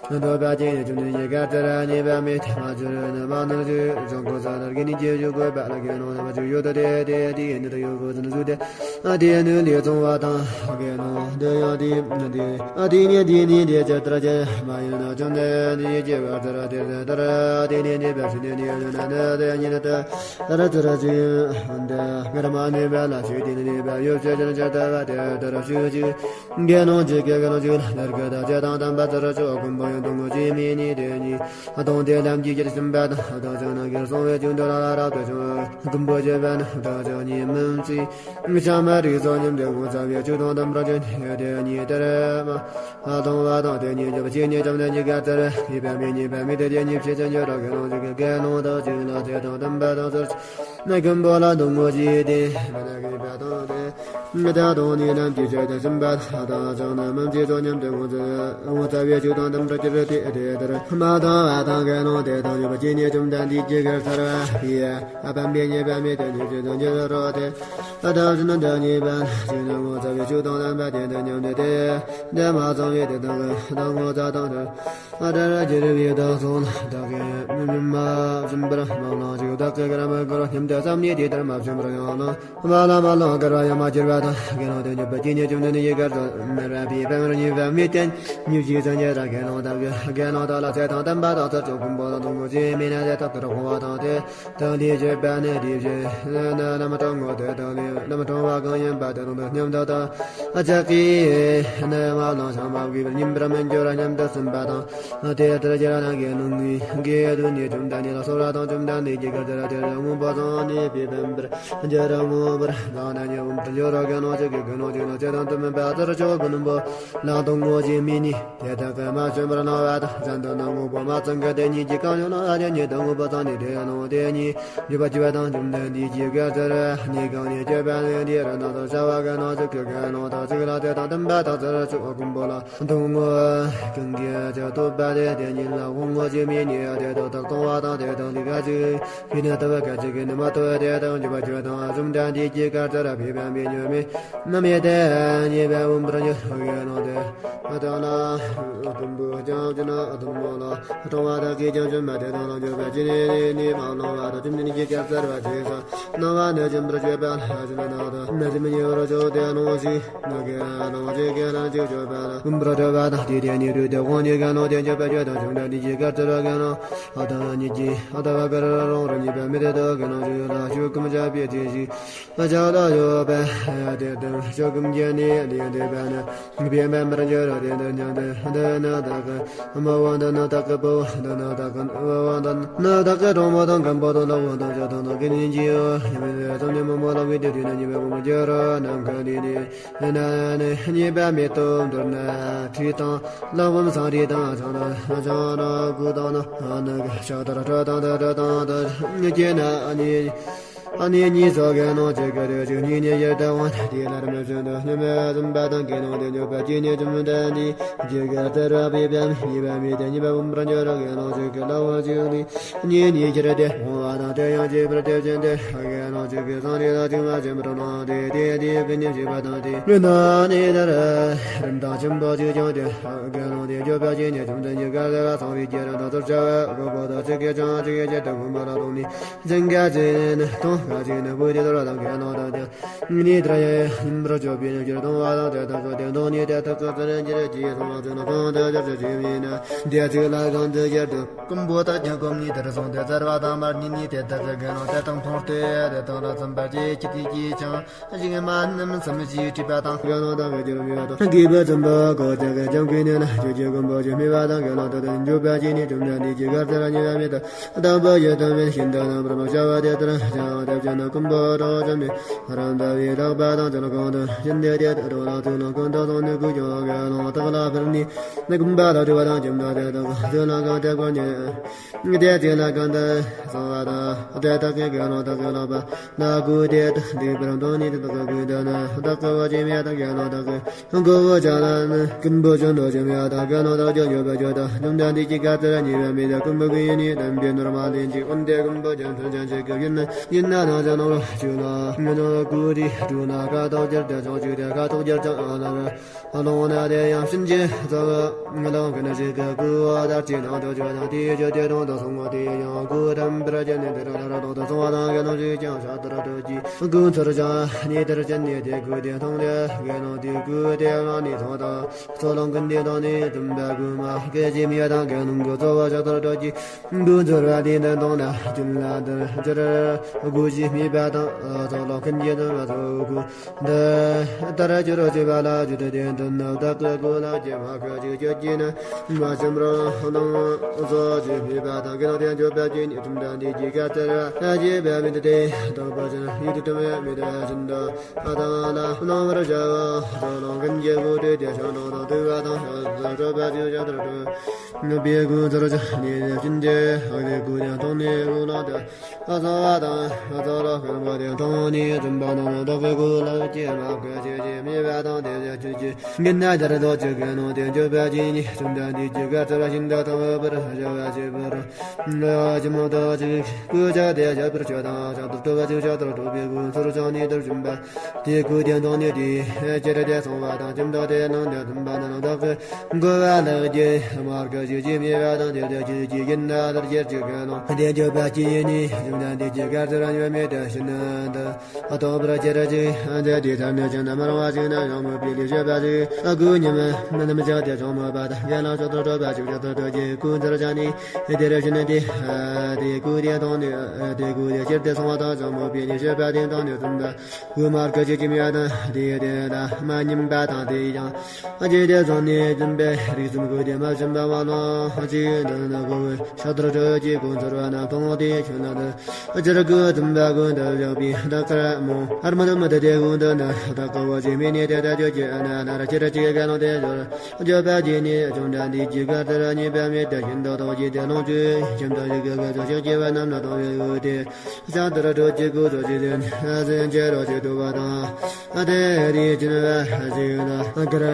འདོད་པ་ཅན་ནི་བཅོམ་ལྡན་གྱི་གར་ཚར་ཉེས་པ་མེད་དེ། མ་གྱུར་ནི་མ་ནུར་གྱི་བཟང་གོ་ས་ལར་གི་ནི་རྗེས་འཇུག་དགོས་པ་ལ་གེ་ནོ་ནི་མ་བཅུ་ཡོད་དོ། དེ་དེ་དེ་ནི་ད་ཡོད་གོ་ཟིན་ཟུ་དེ། ཨ་དེ་ནི་ལས་བཙོང་བ་དང་གེ་ནོ་དེ་ཡང་དེ་ནི་དེ། ཨ་དེ་ནི་དེ་ནི་དེ་ཅི་ལྟར་ཅི་མ་ཡིན་ན་བཅོམ་ལྡན་འདས་ཀྱི་གར་ཚར་དེ་ལྟར་དེ་ནི་དེ་བས་སུ་ནི་དེ་ཡང་ན་ནི་དེ་ཉིད་དུ་ལྟར་ཚུལ་ཅི་འདི་ངར་མ་ནུས་པ་ལ་ཞུགས་ཏེ་ནི་ནུས་པ་ཡོད་ཕྱིར་ཅི་ལྟར་བ་དེ་ལྟར་ཞུགས་ཤིག་དགེ་སློང་གཅིག་གིས་དགེ་སློང་གཅིག་ལ་ལར་གི་དག་བྱེད་དང་དམ་པ་ཚར་གཅོད་ཀུན་པོ་ཡང་སྡུག་བསྔལ་ཅི་མི་ནུས་དེ་ཉིད་གཏོང་སྟེ་ལམ་གྱི་རྒྱུར་ཕྱིན་པ་དང་། བདག་ཅག་ནི་དགེ་སློང་བས་ཀྱང་འདོད་ལ་རབ་ཏུ་བྱུང་། ཀུན་པོ་བྱེད་པ་ནི་བདག་ཅག་ཉིད་མིན་ཚིག །བྱ་མ་རིགས་སོགས་ཉམས་ཏེ་ངོ་ཚ་བའི་ཆོས་དང་དམ་པར་གྱུར་ནས་དེ་ཉིད་དེར་མ་མཐོང་བ་དང་། དེ་ཉིད་འཇོམས་པར་བྱས་ནས་བཅོམ་ལྡན་གྱི་གར་ཚར་ཕུལ་བ་མེད་ཉེས་པ་མེད་དེ། དེ་ཉིད་ཕྱིར་ཅི་འགྱུར་རོ། དགེ་སློང་གཅིག་གིས་དགེ་སློང་དག་ཅིག་ལ་ཚེ་དང་དམ་པ་དང་ཚར་ནི་ཀུན་པོ་ལ་སྡུག་བསྔལ་ཅི་སྟེ་མི་ལ་གོས་པ་དང་དེ་མི་དག་དང་ནི་ལམ་གྱི་ཆེད་དུ་ཕྱིན་པ་དང་། ཅང་ནི་མིན་ཚིག་སོགས་ཉམས་ཏེ་ངོ་ཚ་ངོ་ཚ་བའི་ཆོས་དང་དམ་པར་གྱུར་ཏེ་དེ་ལྟར་མ་མཐོང་བ་དང་། དགེ་སློང་དེ་དག་འཇོམས་པར་བྱས་ནས་བཅོམ་ལྡན་འདས་ཀྱི་གར་ཚར་བ་ཕུལ་བ་ཕན་པའི་ཉེས་པ་མེད་དེ། ཉེས་བྱས་དང་འགྱུར་རོ། དེ་ལྟར་ཕྱིན་ནི་འདི་ཉེས་པ་ཅི་ནི་ངོ་ཚ་བའི་ཆོས་དང་དམ་པ་དེ་དག་ཉམས་ཏེ་དེ་དེ་མ་ཚང་བས་དེ་དག་གི་བདག་ངོ་ཚ་དང་དེ། ཨ་ཏྲ་ར་ཇི་རི་བི་དག་སོང་ན་བདག་གིས་མི་མ་བྱིན་པར་མ་བླངས་ཤིག །བདག་གིས་གར་མ་བཀོལ་སྙམ་དུ་བསམས་ནས་དེ་ལྟར་མ་བྱིན་པར་ཡང་བླངས། མ་ལ་མ་ལོ་གར་བ་ཡང་མ་གྱུར་པ་དང་། དགེ་སློང་དེ་འཇོམས་པར་བྱས་ནས་བཅོམ་ལྡན་འདས་ཀྱི་གར་ཚར་མེད་པ་ཕུལ་བ་མེད་དེ། ཉེས་བྱས་སངས་རྒྱས་དང་དགེ་སློང་དག་གིས་དགེ་སློང་དག་ལ་ཚེ་དང་ལྡན་པ་དག་ཚར་གཅོད་ཀུན་པོ་ལ་སྡུག་བསྔལ་ཅི་མི་ནུས་ཏེ་རྟག་ཏུ་སྤོང་བ་དང་། དེ་དག་ལས་གྱུར་པ་ནི་དེ་བཞིན་ནི་ལམ་དྲང་ངོ་། དེ་དག་ལས་ལམ་དྲང་བ་གང་ཡིན་པ་དེ་དང་དུ་མཉམ་དུ་དག་ཅིག་གིས་ནི་མ་བླངས་ཤིང་མ་བགོས་པར་ཉན་པར་མི་འགྱུར་བར་སྙམ་དུ་ཕྱིན་པ་དང་། དེ་ལྟར་ཁྱེད་རང་གི་ནང་ངེས་དགེ་འདུན་ནི་བཅོམ་ལྡན་འདས་ལ་གསོལ་བ་དང་། བཅོམ་ལྡན་འདས་ཀྱི་གར་ཚར་དེ་དག་མངོན་པར་བཟུང་ནས་ཕུལ་བར་འགྱུར་རོ། མངོན་པར་བཟུང་ནས་མངོན་པར་འགྱུར་རོ། དགེ་སློང་གཅིག་གིས་དགེ་སློང་གཅིག་ལ་ཚེ་དང་ལྡན་པ་ཚར་གཅོད་ཀུན་པོ་ལ་སྡུག་བསྔལ་ཅི་མི་ནུས་ཏེ་བདག་གིས་མ་བྱིན་པར་བླངས་པ་དང་། གཞན་དུ་ནི་དངོས་པོ་མ་ཚང་གི་དེ་ཉིད་ཀྱི་གང་ཡོད་ན་དེ་ཉིད་དུ་དངོས་པོ་ཚང་ནས་དེ་ནོ་དེ་ཉིད་འཇོམས་པར་བྱེད་པ་དང་། བཅོམ་ལྡན་འདས་ཀྱི་གར་ཚར་ནི་གང་ནས་སྐྱེས་པ་ནི་འདི་རུ་ནོ་ཞེས་བྱ་བ་གི་ནང་གཅིག་གིས་དགེ་སློང་དག་ཅིག་ལ་ཚེ་དང་ལྡན་པ་དག་ཚར་གཅོད་ཀུན་པོ་ལ་སྡུག་བསྔལ་ཀུན་གྱིས་ཀྱང་བསྟོད་པ་དེ་དེ་ཉིད་ལ་དབང་བྱེད་མི་ནུས་ཏེ། དེ་དག་གཏོང་བ་དང་། དེ་དག་ལས་ག་ཅི་ཕུལ་ནས་བསྟོད་པ། ག་ཅི་གིས་ནི་མ་བསྟོད་དེ་དག་འཇོམས་པར་བྱེད་པ་དང་། བཅོམ་ལྡན་འདས་ཀྱི་གར་ཚར་ཕུལ་བ་མེད་ཉེས་མེད་ནི་མེད་དེ། ཉེས་པ་མངོན་པར་འགྱུར་རོ། དགེ་སློང་དེ་དག་ལ་ཀུན་པོ་ཀྱང་བྱིན་ནོ། སྡུག་བསྔལ་ལ་སྤྲོ་བ་དག་གིས་ཀྱང་བཅོམ་པ་དེ་དག་ལ་འཇོམས་པར་བྱས་ནས་ནི་མ་བླངས་པ་དང་། བཅོམ་ལྡན་འདས་ཀྱི་གར་ཚར་བ་ཅི་ཟ་ནོ་བ་ནི་བྱིན་པར་བྱེད་པ་ལ་བྱིན་ནོ་དང་། ནི་བྱིན་མི་ཉེས་པར་གྱུར་ཏེ་ལོངས་ཤིག །ནི་དགེ་སློང་གཅིག་གིས་ལན་གཅིག་སྤྱོད་པ་ལ་ཀུན་པར་སྤྲོ་བ་དང་། དེ་དེ་ནས་བྲོས་ཏེ་དབང་ནི་དགེ་སློང་དེ་འཇོམས་པར་བྱེད་དང་། བཅོམ་ལྡན་འདས་ཀྱི་གར་ཚར་བ་དགེ་སློང་དག་ཉིད་ཀྱིས་ལྟ་བ་ག་ར་རུང་རུང་ཉེས་པ་མེད་དེ། དེ་དག་དགེ་སློང་གཅིག་ལ་ཆོས་སྐུ་མི་འཆབ་པའི་ཚུལ་ཞིག །ལྕགས་ལ་ཡོད་པ་དེ་དང་ཆོས་སྐུ་མཇལ་ནས་ལན་འདེབས་པ་ནི་ཕན་པར་འགྱུར་རོ། དེ་འདི་སྙམ་སྟེ། འདི་ནི་བདག་གི་ཕུ་བོ། འདི་ནི་བདག་གི་བུ་བོ། འདི་ནི་བདག་གི་བུ་བོ། འདི་ནི་བདག་གི་གྲོགས་མོ་དང་མགོན་པོ་དང་བློན་པོ་དང་ཇོ་དང་དང་གི་ཉིན་གྱི་ཡོད་ཡིན་པས། བཅོམ་ལྡན་མོ་མོ་ལ་བུ་དེ་དུས་ན་ཉེས་པ་མངོན་པར་འགྱུར་རོ། ནམ་མཁའ་འདི་ནི་ན་ནི་ཉེས་པ་མེད་དོ། མདོར་ན་ཁྲི་དང་གླང་བུམ་སང་རི་དང་ཚང་དང་ཚང་དང་སྐུ་དང་ནི་ནི་ཕྱག་དར་ཁྲི་དང་དེ་ཁྲི་དང་དེ་སྐྱེས་ན་ནི། ཨ་ནི་གཉིས་སོགས་དགེ་སློང་གཅིག་གི་དེ་གཅིག་གཉིས་ནི་ཡེ་ཏ་ཝན་དེ་ལར་མི་བྱོན་དུ་སྙམ་པ་བཟུམ་པ་དང་། དགེ་སློང་དེ་འཇོམས་པར་བྱས་ནས་བཅོམ་ལྡན་འདས་ཀྱི་གར་ཚར་བ་ཕུལ་བ་ཉེས་པ་མེད་དེ། ཉེས་པ་མངོན་པར་འགྱུར་རོ། དགེ་སློང་གཅིག་གི་ལ་བུ་གཅིག་ལས་གཉིས་གཉིས་ཁྱེར་ཏེ་འོང་བ་དང་། དེ་ཡང་གཅིག་པུར་དེ་བྱོན་ཏེ་དགེ་སློང་གཅིག་གི་སང་རི་ལ་ཅིག་མ་བྱིན་པར་བླངས་ཏེ། དེ་དེ་ཕུལ་ནས་བྱིན་པ་དང་། དེ་ན་ནི་དེར་རིན་ཐང་ཆེན་པོ་ཅིག་བྱུང་སྟེ། དགེ་སློང་དེ་འཇོམས་པར་བྱས་ནས་བཅོམ་ལྡན་གྱི་གར་ཚར་བ་སང་རི་གྱི་རིན་ཐང་ཚུར་བྱ་བ་གོ་བོ་དང་གཅིག་གིས་ཀྱང་གཅིག་གི་ཆེད་དུ་མངོན་པ་ལ་དོང་ནས། ཅན་ག་ཅི་ནི་དང་ག་ཅི་ནི་བུ་དེ་དོར་དང་། དགེ་སློང་དག་ཀྱང་ནི་དེར་ཡང་ཉིན་པར་སྤྱོད་པའི་ཉིན་གྱི་གཏོང་བ་དང་། དེ་དག་གི་དེ་དོང་ནི་དེ་དག་གི་ཚུར་འགྱུར་གྱི་སོང་ལ་ཚུར་ནི་གང་དུ་སྦྱར་ཞིང་བྱིན་ནས། དེ་གཅིག་ལ་གང་དུ་སྦྱར་དུ་ཀུན་པོ་དག་ཀྱང་ཀུན་ནས་དེར་སོང་སྟེ་ཚར་བ་དང་མར་ཉིན་ནི་དེ་དག་གི་དགེ་སློང་དེ་དང་མཐོང་སྟེ། དེ་དག་ལ་བརྩམ་པར་བྱེད་ཀྱི་དེ་གིས་ཀྱང་ཞིང་མ་རྣམས་སམ་ཞེས་དྲིས་པ་དང་། དགེ་སློང་དག་གིས་རྒྱུ་རུ་མེད་པ་དང་། དགེ་བའི་བཙུན་པོ་གོ་ཅག་གི་ལྕམ་ཀུན་ནས་ལ་ཆོས་ཀྱི་ཀུན་པོ་ཆེ་སྨྲས་པ་དང་། དགེ་སློང་དག་དེ་འཇོམས་པར་བྱས་ནས་བཅོམ་ལྡན་འདས་ཀྱི་གར་ཚར་ཉེས་པ་མེད་དོ། དང་པོ་ཡོད་དམ་མེད་ཤིན་ཏུ་རྣམ་པར་མ་བྱ་བ་དེ་ལྟར་བྱ་བ་དེ། ཅན་ཀུན་པོ་རོ་ཅན་ནི་རང་ད་བའི་ལག་པ་དང་ཅན་གོང་དུ་ཡིན་ཏེ་དེ་ལྟར་རོ་ལ་ཚུལ་ལ་ཀུན་ཏུ་སོང་ནས་ཀུན་ཀྱང་དགེ་སློང་དག་ལ་ཕུལ་ནས་ནི་ཀུན་པ་ལ་དྲི་བ་དང་ཁྱིམ་དང་དེ་དག་ཚུལ་ལ་གང་དེ་ཀུན་ནས་དེ་ཚུལ་ལ་གང་དུ་སོང་བ་དང་དེ་དག་གི་དགེ་སློང་དག་གི་ལག་པ་ལ་ཀུན་དེ་དག་འདུས་པར་མཐོང་ནས་དེ་དག་ཀུན་དུ་ནི་བདག་གི་བ་ཅན་མེད་དང་དགེ་སློང་དག་གི་མགོ་བོ་བཅད་ལ་ནི་ཀུན་པོ་ཅན་དུ་ཅི་མི་ཡ་དང་དགེ་སློང་དག་ཅི་ཡོད་པ་ཅོ་དང་བཅོམ་ལྡན་འདས་ཀྱི་བཀའ་ལྟར་ཉེས་པ་མེད་དེ་ཀུན་པོ་ཀུན་ཡིན་ནི་དམ་པའི་ནོར་མ་ལེན་ཅིག་འོན་ཏེ་ཀུན་པོ་ཅན་ཕུལ་ཅན་ཅིག་གི་ཡིན་ན་ཡིན་ན་ནང་ཅན་ནོར་ཅུ་ལ་ངན་ནོར་ཀུ་རི་ཀྲུ་ན་ཁ་ཐོག་གྱུར་ཏེ་ཅོག་ཅུ་དེ་ཁ་ཐོག་གྱུར་ཅང་ལ་ར་ལོང་ན་དེ་ཡང་ཕྱིན་ཅི་ཙོག་ལོང་གི་ན་ཅིག་གི་ཀུ་བ་དར་ཅི་ནང་དུ་ཅོ་དང་དེ་ཅོ་དེ་དོང་དུ་སོང་བ་དེ་ཡང་ཀུ་དམ་པར་ཅན་ནི་དེ་ར་ལ་ར་དོང་དུ་སོང་བ་དང་ག་ནོར་ཅིག་ཀྱང་ཤ་དར་ཏོ་ཅི་ཀུན་ཚོར་ཅང་ནི་དར་ཅན་ནི་དེ་ཀུ་དེ་མཐོང་དེ་ག་ནོར་དེ་ཀུ་དེ་ལ་ནི་ཐོང་དང་། ཚོགས་ལོངས་ཀུན་ཏུ་དང་ནི་བསྟན་པ་ཀུན་མ་སྐད་ཅིག་མི་ཡ་དང་ག་ནོར་གི་ཚོགས་པ་ཤ་དར་ཏོ་ཅི། ཀུན་ཚོར་བ་དེ་དང་དོང་ན་ཀུན་ལ་དར་ཅི་ར་དགུ་ཅི་མི་པ་དང་ཚོགས་ལོངས་ཀུན་ཏུ་དང་བ་ཚོགས་ཀུན། འདི་ལྟར་གྱུར་ཅིག་པ་ལ་རྒྱུ་དེ་དེ་དོན་ནི་བདག་གི་ཀུན་ལ་སྐྱེ་བ་ཁ་ཅིག་སྐྱོད་ཀྱི་ནི་མ་བྱམས་རོ་ལོང་སོ་ཅི་མི་པ་དང་གི་ནོ་དེ་འཇོག་པ་ཅི་ནི་དུམ་དང་འདི་ཀྱི་ཀ་ཙར་ཨ་ཅེ་བ་མི་དེ་དེ་དང་པ་ཅན་ཡུལ་དུ་དུམ་མི་དེ་ཅན་དུ་ཨ་དང་ལ་སྣང་བར་བྱ་བ་ཚོགས་ལོངས་ཀུན་གྱི་དགུ་སྟེ་དེ་ཤང་དང་དང་དུ་བ་དང་ཤ་དང་སྤྲོ་བ་ཅི་ཡང་དུ་དུ་ནུབ་པའི་ཀུན་ཚོར་ཅི་ནི་ཅི་འདི་ཨ་ནི་ཀུན་ཡང་དང་ནི་ཀུན་ལ་དེ། ཨ་ཚོགས་པ་དང་ཨ་ཚོགས་ལ་ཁང་པ་དེ་མཐོང་ནས་བཙུན་པ་རྣམས་བདག་གི་སྐུ་ལ་སྐྱེས་མ་གི་ཆོས་ཀྱི་མི་བ་དང་དེ་ལས་ཆོས་ཀྱི་འགན་ན་དར་རྡོ་གཅིག་གི་ནང་དེ་འཇོག་པ་ཅི་ནི་བཅོམ་ལྡན་འདས་ཀྱི་བཀའ་ལྟར་ཤིན་ཏུ་དང་བ་པར་བྱ་བ་བྱེད་པར་ལ་ཅི་མོ་དང་གཅིག་སྐུ་ཆ་དེ་བྱ་བར་ཆོས་དང་ཕྱག་ཏུ་སྤྲོ་བ་ཅིག་ཕྱག་ཏུ་སྤྲོ་བའི་ཀུན་ཚོར་ཅང་ནི་དར་བཅུམ་པ། དེ་ཀུན་ཏུ་དང་ནི་དེ་ཅི་ར་དེ་སོང་བ་དང་ཁྱིམ་བདག་དེ་ནང་དེ་བཙུན་པ་རྣམས་བདག་གི་མགོ་བ་ལག་རྒྱུ་མར་ག་ཞུ་ཅི་མི་བ་དང་དེ་དེ་ཅི་ཅི་ཡིན་ན་དར་རྒྱས་ཅི་ག་ནོ་དེ་འཇོག་པ་ཅི་ཡིན་ནི་བཅོམ་ལྡན་འདས་ཀྱི་བཀའ་ལྟར་ཡོད་མེད་དེ་ཤིན་ཏུ་ཨ་ཐོག་པར་ཅི་ར་ཅི་དེ་དེ་ཐར་ནས་ཅི་ན་མ་རུང་བ་ཅི་ན་ཡང་མོ་པི་ལི་ཞེས་པ་ཅི་ཨ་ཀུ་ཉི་མ་མི་རྣམས་ཅག་དེ་ཅོང་མོ་པ་དང་རྒན་ལགས་ཤོག་ཐོག་གྲོགས་པ་ཅིག་ཤོག་ཐོག་གྲོགས་ཀྱི་ཀུན་ཚར་ཅང་ནི་དེ་ར་ཤི་ན་དེ་དེ་ཀུ་དེ་དང་ནི་དེ་ཀུ་དེ་ཕྱིར་དེ་སོང་བ་དང་ཅང་མོ་པི་ལི་ཞེས་པ་དེ་དང་ནི་བཙུན་པ། དབུ་མར་ག་ཅི་ཅི་མི་ཡ་དང་དེ་དེ་ལ་མ་ཉིན་པ་དང་དེ་ཡང་ཨ་ཅེ་དེ་ཚོ་ནི་བཙུན་པའི་རིགས་གསུམ་ཀུན་དེ་མ་བྱམས་པ་མ་ལོ་ཅི་འདི་ནི་གོ་བའི་ཤ་དར་ཁྲོད་ཀྱི་ཀུན་ཚོར་བ་རྣམས་མཐོང་དེ་ཁྱོད་ན་དུ་ཨ་ཅེ་ར་ཀུན་བཙུན་པ་ཀུན་དུ་བཞག་པའི་བདག་གར་མོ་ཨར་མ་དུ་མ་དུ་དེ་ཀུན་དུ་ནི་བདག་ག་བ་ཅི་མི་ནི་དེ་ད་ཅོ་ཅི་ཨ་ན་ན་ར་ཅི་ར་ཅི་ག་ནོ་དེ་ཞོར་བརྗོད་པ་ཅི་ནི་བཅོམ་ལྡན་འདས་ཀྱི་བཀའ་ལྟར་ཉེས་པ་མེད་དེ་ཤིན་ཏུ་རྟོགས་ཀྱི་དེ་ལོངས་སྤྱོད་ཁྱིམ་དུ་ཞིག་གི་ག་ཅོ་ཞིག་སྐྱེ་བ་རྣམས་ལ་གཏོང་བའི་འོས་ཏེ། ཤ་དར་ཁྲོད་ཀྱི་སྐུ་ཚོགས་ཀྱི་དོན་ཟན་གྱི་རོ་ཀྱི་དུ་བ་དང་། ཨ་དེ་རིགས་ཀྱི་ནུས་པ་ཞིག་ལ་གར་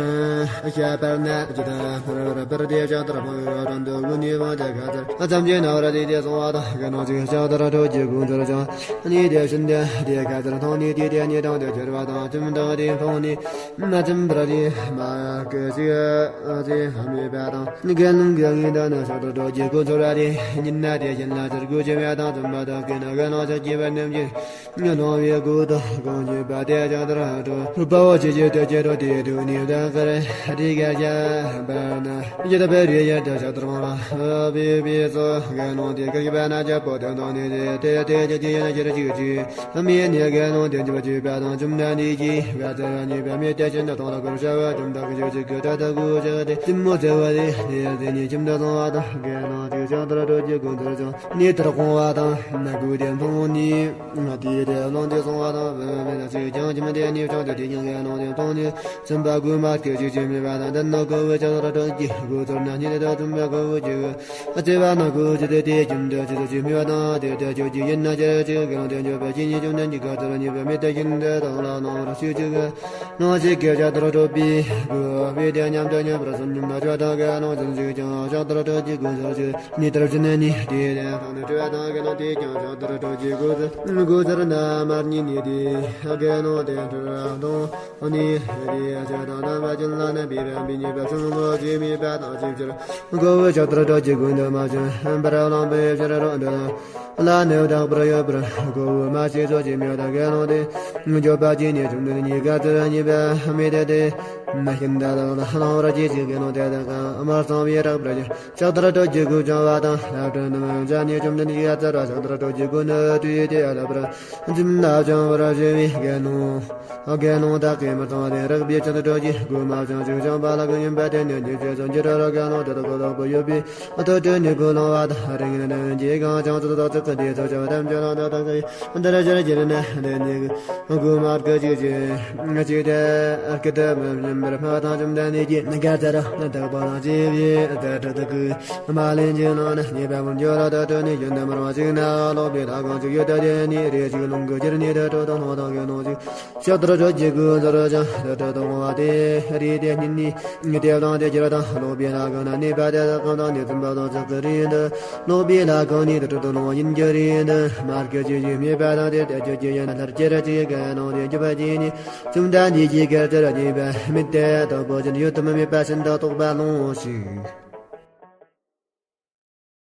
ཤ་པར་ན་ཅི་དང་འཕར་བར་པར་དེ་ཤ་དར་འཕང་བའི་རང་དུ་ཀུན་ནི་མ་དེ་ག་དར་ཨ་ཙམ་གྱི་ནང་ར་དེ་དེ་སོང་བ་དང་ག་ནང་ཅིག་ཤ་དར་ཁྲོད་ཀྱི་སྐུ་ཚོགས་ཀྱང་ནི་དེ་བཞིན་དེ་དེ་ག་དར་མཐོང་ནི་དེ་དེ་ནི་དང་དེ་གྱུར་བ་དང་ཅུམ་དང་དེ་མཐོང་ནི་མ་ཙམ་པར་དེ་མ་གི་ཞིག་ཨ་ཙི་ཧ་མི་པ་དང་ག་ནང་གི་ངེས་དང་ནི་ཤ་དར་ཁྲོད་ཀྱི་སྐུ་ཚོགས་ར་དེ་ཉིན་ན་དེ་བཞིན་ལ་དར་དགུ་ཅི་མེད་དང་ཙམ་པ་དང་གི་ན་ག་ནང་ཅིག་སྐྱེ་བ་རྣམས་ཀྱི། སྣང་བའི་སྒོ་དང་གང་བྱེད་པ་དེ་ཅག་ལྟར་ཧ་གྲོ། རུ་པའོ་ཆེ་ཆེ་དེ་ཆེ་རོ་དེ་དུ་ནི་བདག་གར་རི་ག་བྱ་བ་ན། ཡེ་ད་པའི་རི་ཡ་དེ་ཅག་ལྟར་མ་བ་བི་བི་སོ་ག་ནོ་དེ་ག་གི་བ་ན་ཅག་པོ་དེ་དང་ནི་དེ་དེ་དེ་དེ་དེ་ཡ་ན་ཅི་ར་ཅིག་ཅིག་མི་ནི་ག་ནོ་དེ་ཅི་བ་ཅི་བ་དང་བཅོམ་ལྡན་འདས་ཀྱིས་བ་ཙ་བ་ཉི་བ་མི་དེ་ཅན་དུ་དང་ལ་གུ་རུ་ཤ་བ་བཅོམ་དག་གི་ཅིག་ཅིག་གི་ད་ད་གུ་ཅག་དེ་ཙི་མོ་ཙེ་བ་དེ་དེ་ཡ་དེ་ནི་ཁྱིམ་དུ་སོང་བ་དང་ག་ནོ་ཅིག་ཅག་ལྟར་ཁྲོད་ཀྱི་ཀུན་ཚར་ཅང་ནི་ལྟར་སྐོང་བ་དང་ན་གུ་དེ་མཐོང་ནི། དེ་དེ་ལོང་དེ་སོང་བ་དང་བུད་མེད་ཅིག་ཀྱང་ཁྱིམ་དེ་ནི་ཅང་དེ་དེ་ཀྱང་ག་ནང་དེ་མཐོང་ནས་སེམས་པ་ཀུན་མ་སྐྱེ་ཅིག་ཅིག་མེད་པ་དང་དེ་ན་ཀོ་བོ་ཅང་ར་དོན་གྱི་སྒོ་ཚོར་ན་ཉིད་དེ་དང་མཐུན་པ་ཀོ་བོ་ཅིག་ཨ་ཙེ་བ་ན་ཀོ་ཅི་དེ་དེ་ཁྱིམ་དེ་ཅི་དེ་ཅིག་མེད་པ་དང་དེ་དེ་ཁྱོད་ཀྱི་ཡིན་ན་ཅི་ཅིག་ག་ནང་དེ་འཇོག་པ་ཅི་ཉིད་ཀྱང་དོན་གྱི་ག་ཚོར་ཉིད་པ་མེད་དེ་ཁྱིམ་དེ་དང་ལ་ནང་ར་སུ་ཅིག་ག་ནང་ཅིག་གི་ཅག་དར་ཁྲོད་པའི་སྒོ་བའི་དེ་མཉམ་དུ་མཉམ་པར་སོང་ཉིད་ན་ཅོ་དང་ག་ནང་ཅང་ཅིག་ཀྱང་ཅག་དར་ཁྲོད་ཀྱི་སྒོ་ཚོར་ཅིག་ནི་ལྟར་བྱུང་ནས་ནི་དེ་ལས་ལྷག་ནས་སྤྲོས་པ་དང་གི་ནང་དེ་ཀྱང་ཕྱག་ལྟར་སྤྲོས་ཀྱི་སྒོ་ཚུལ་སྒོ་ཚུལ་རྣམ་པར་གཉིས་ནི་དེ་གི་ནང་དེ་འཁྲུལ་དང་ནི་དེ་ཆོས་དང་ལྡན་པ་ཅན་ལ་ནི་པའི་རང་པའི་ཉེས་པ་བྱུང་ངོ་ཅི་མེད་པ་དང་ཅིག་ཕྱིར་གོ་བོ་ཕྱག་ལྟར་སྤྲོས་ཀྱི་སྒོ་འདི་མ་བྱུང་བར་བླངས་པའི་ཕྱིར་རོ་འདི་ལ་ནི་བདག་པར་ཡོད་པར་གོ་བོ་མ་ཤེས་སོ་ཅི་མེད་དང་གི་ནང་དེ་འགྱོད་པ་ཅི་ནི་བྱུང་དུ་ནི་ག་ཚོད་ཉེས་པ་མེད་དེ་དེ་མ་ཤིན་ད་དང་བླང་བར་བྱེད་ཅིག་གི་ནང་དེ་དག་གམ་མ་གསང་བའི་རགས་པར་ཕྱག་ལྟར་སྤྲོས་ཀྱི་སྒོ་བྱང་བ་དང་ལྷ་བྲན་རྣམས་བྱ་ནི་བཅོམ་ལྡན་གྱི་ཡ་ཙར་བ་ཕྱག་ལྟར་སྤྲོས་ཀྱི་སྒོ་ནི་དུས་དེ་ཡ་ལ་བར་འཛིན་ལ་བྱང་བར་བྱེད་པའི་དགེ་སློང་དགེ་སློང་དག་གིས་མི་གཙང་བ་དེ་རགས་པའི་ཕྱག་ཏུ་སྤྲོས་ཀྱི་སྒོ་མ་བྱང་ཞིང་བྱང་བ་ལ་གང་ཡིན་པ་ དེ་ནས་འདི་ཚེ་སངས་རྒྱས་ར་ག་ནོ་དེ་དག་གོ་ལོག་པོ་ཡོད་པའི་ཨ་ཐོ་དྲན་ནས་ཀུན་སློང་བ་དང་རིང་ནས་ནན་གྱི་གང་བྱང་ཚུལ་དག་ཚིག་གི་དེ་ཚོ་ཆ་བ་ཐམས་ཅད་ལ་དག་དག་གི་འདིར་ཤར་གྱི་ནས་ལས་ནི་གི་གུ་མར་གི་ཅི་ཅི་ཅི་དེ་ཨ་ཀི་དེ་མི་མི་མི་མ་དང་བཅོམ་ལྡན་འདས་ཀྱི་ནི་ག་ཚ་ར་དག་པ་དང་བཅས་པའི་དེ་དྲི་དག་གི་མ་ལན་གྱི་ནང་ན་ཉེས་པ་མུན་འགྱུར་ར་དག་དྲི་ནི་ཡོན་ཏན་མར་བ་ཅིག་ན་ལོག་པའི་ལ་གང་ཅིག་ཡོད་དེ་དེ་ནི་རེ་ཅིག་ལུང་གི་ཅིར་ནི་དེ་དྲི་དང་ལོག་དང་གི་ནོ་ཅིག་ཤོག་ལྟར་ཆོས་ཀྱི་ཀུན་རྫོར་ཅང་དེ་ལྟར་དུ་འོང་བ་དེ་རིགས་དེ་ཉིད་ནི་དེ་བླང་དེ་ཁྱེར་དང་ལོག་པའི་ལྷ་གང་ན་གནས་པ་དེ་དག་གང་དང་ནི་བཙུན་པ་དང་ཕྱག་གི་རིགས་འདི་ལོག་པའི་ལྷ་གང་ནི་དེ་ལྟར་དུ་ལོང་ཡིན་གྱི་རིགས་འདི་མར་གྱི་ཅི་ཡི་སྨྲས་པ་དང་དེ་ལྟ་ཅི་ཡི་ཡན་ལྷར་ཁྱེར་ཅི་ག་ནང་དེ་འཇུག་པ་ཅི་ནི་བཅོམ་ལྡན་འདས་ཀྱི་གར་དེར་གནས་པ་མི་དེ་དག་པོ་ཅན་ཡོད་དུ་མི་མེད་པ་ཤིན་ཏུ་རྟོགས་པ་ལོང་ཞིག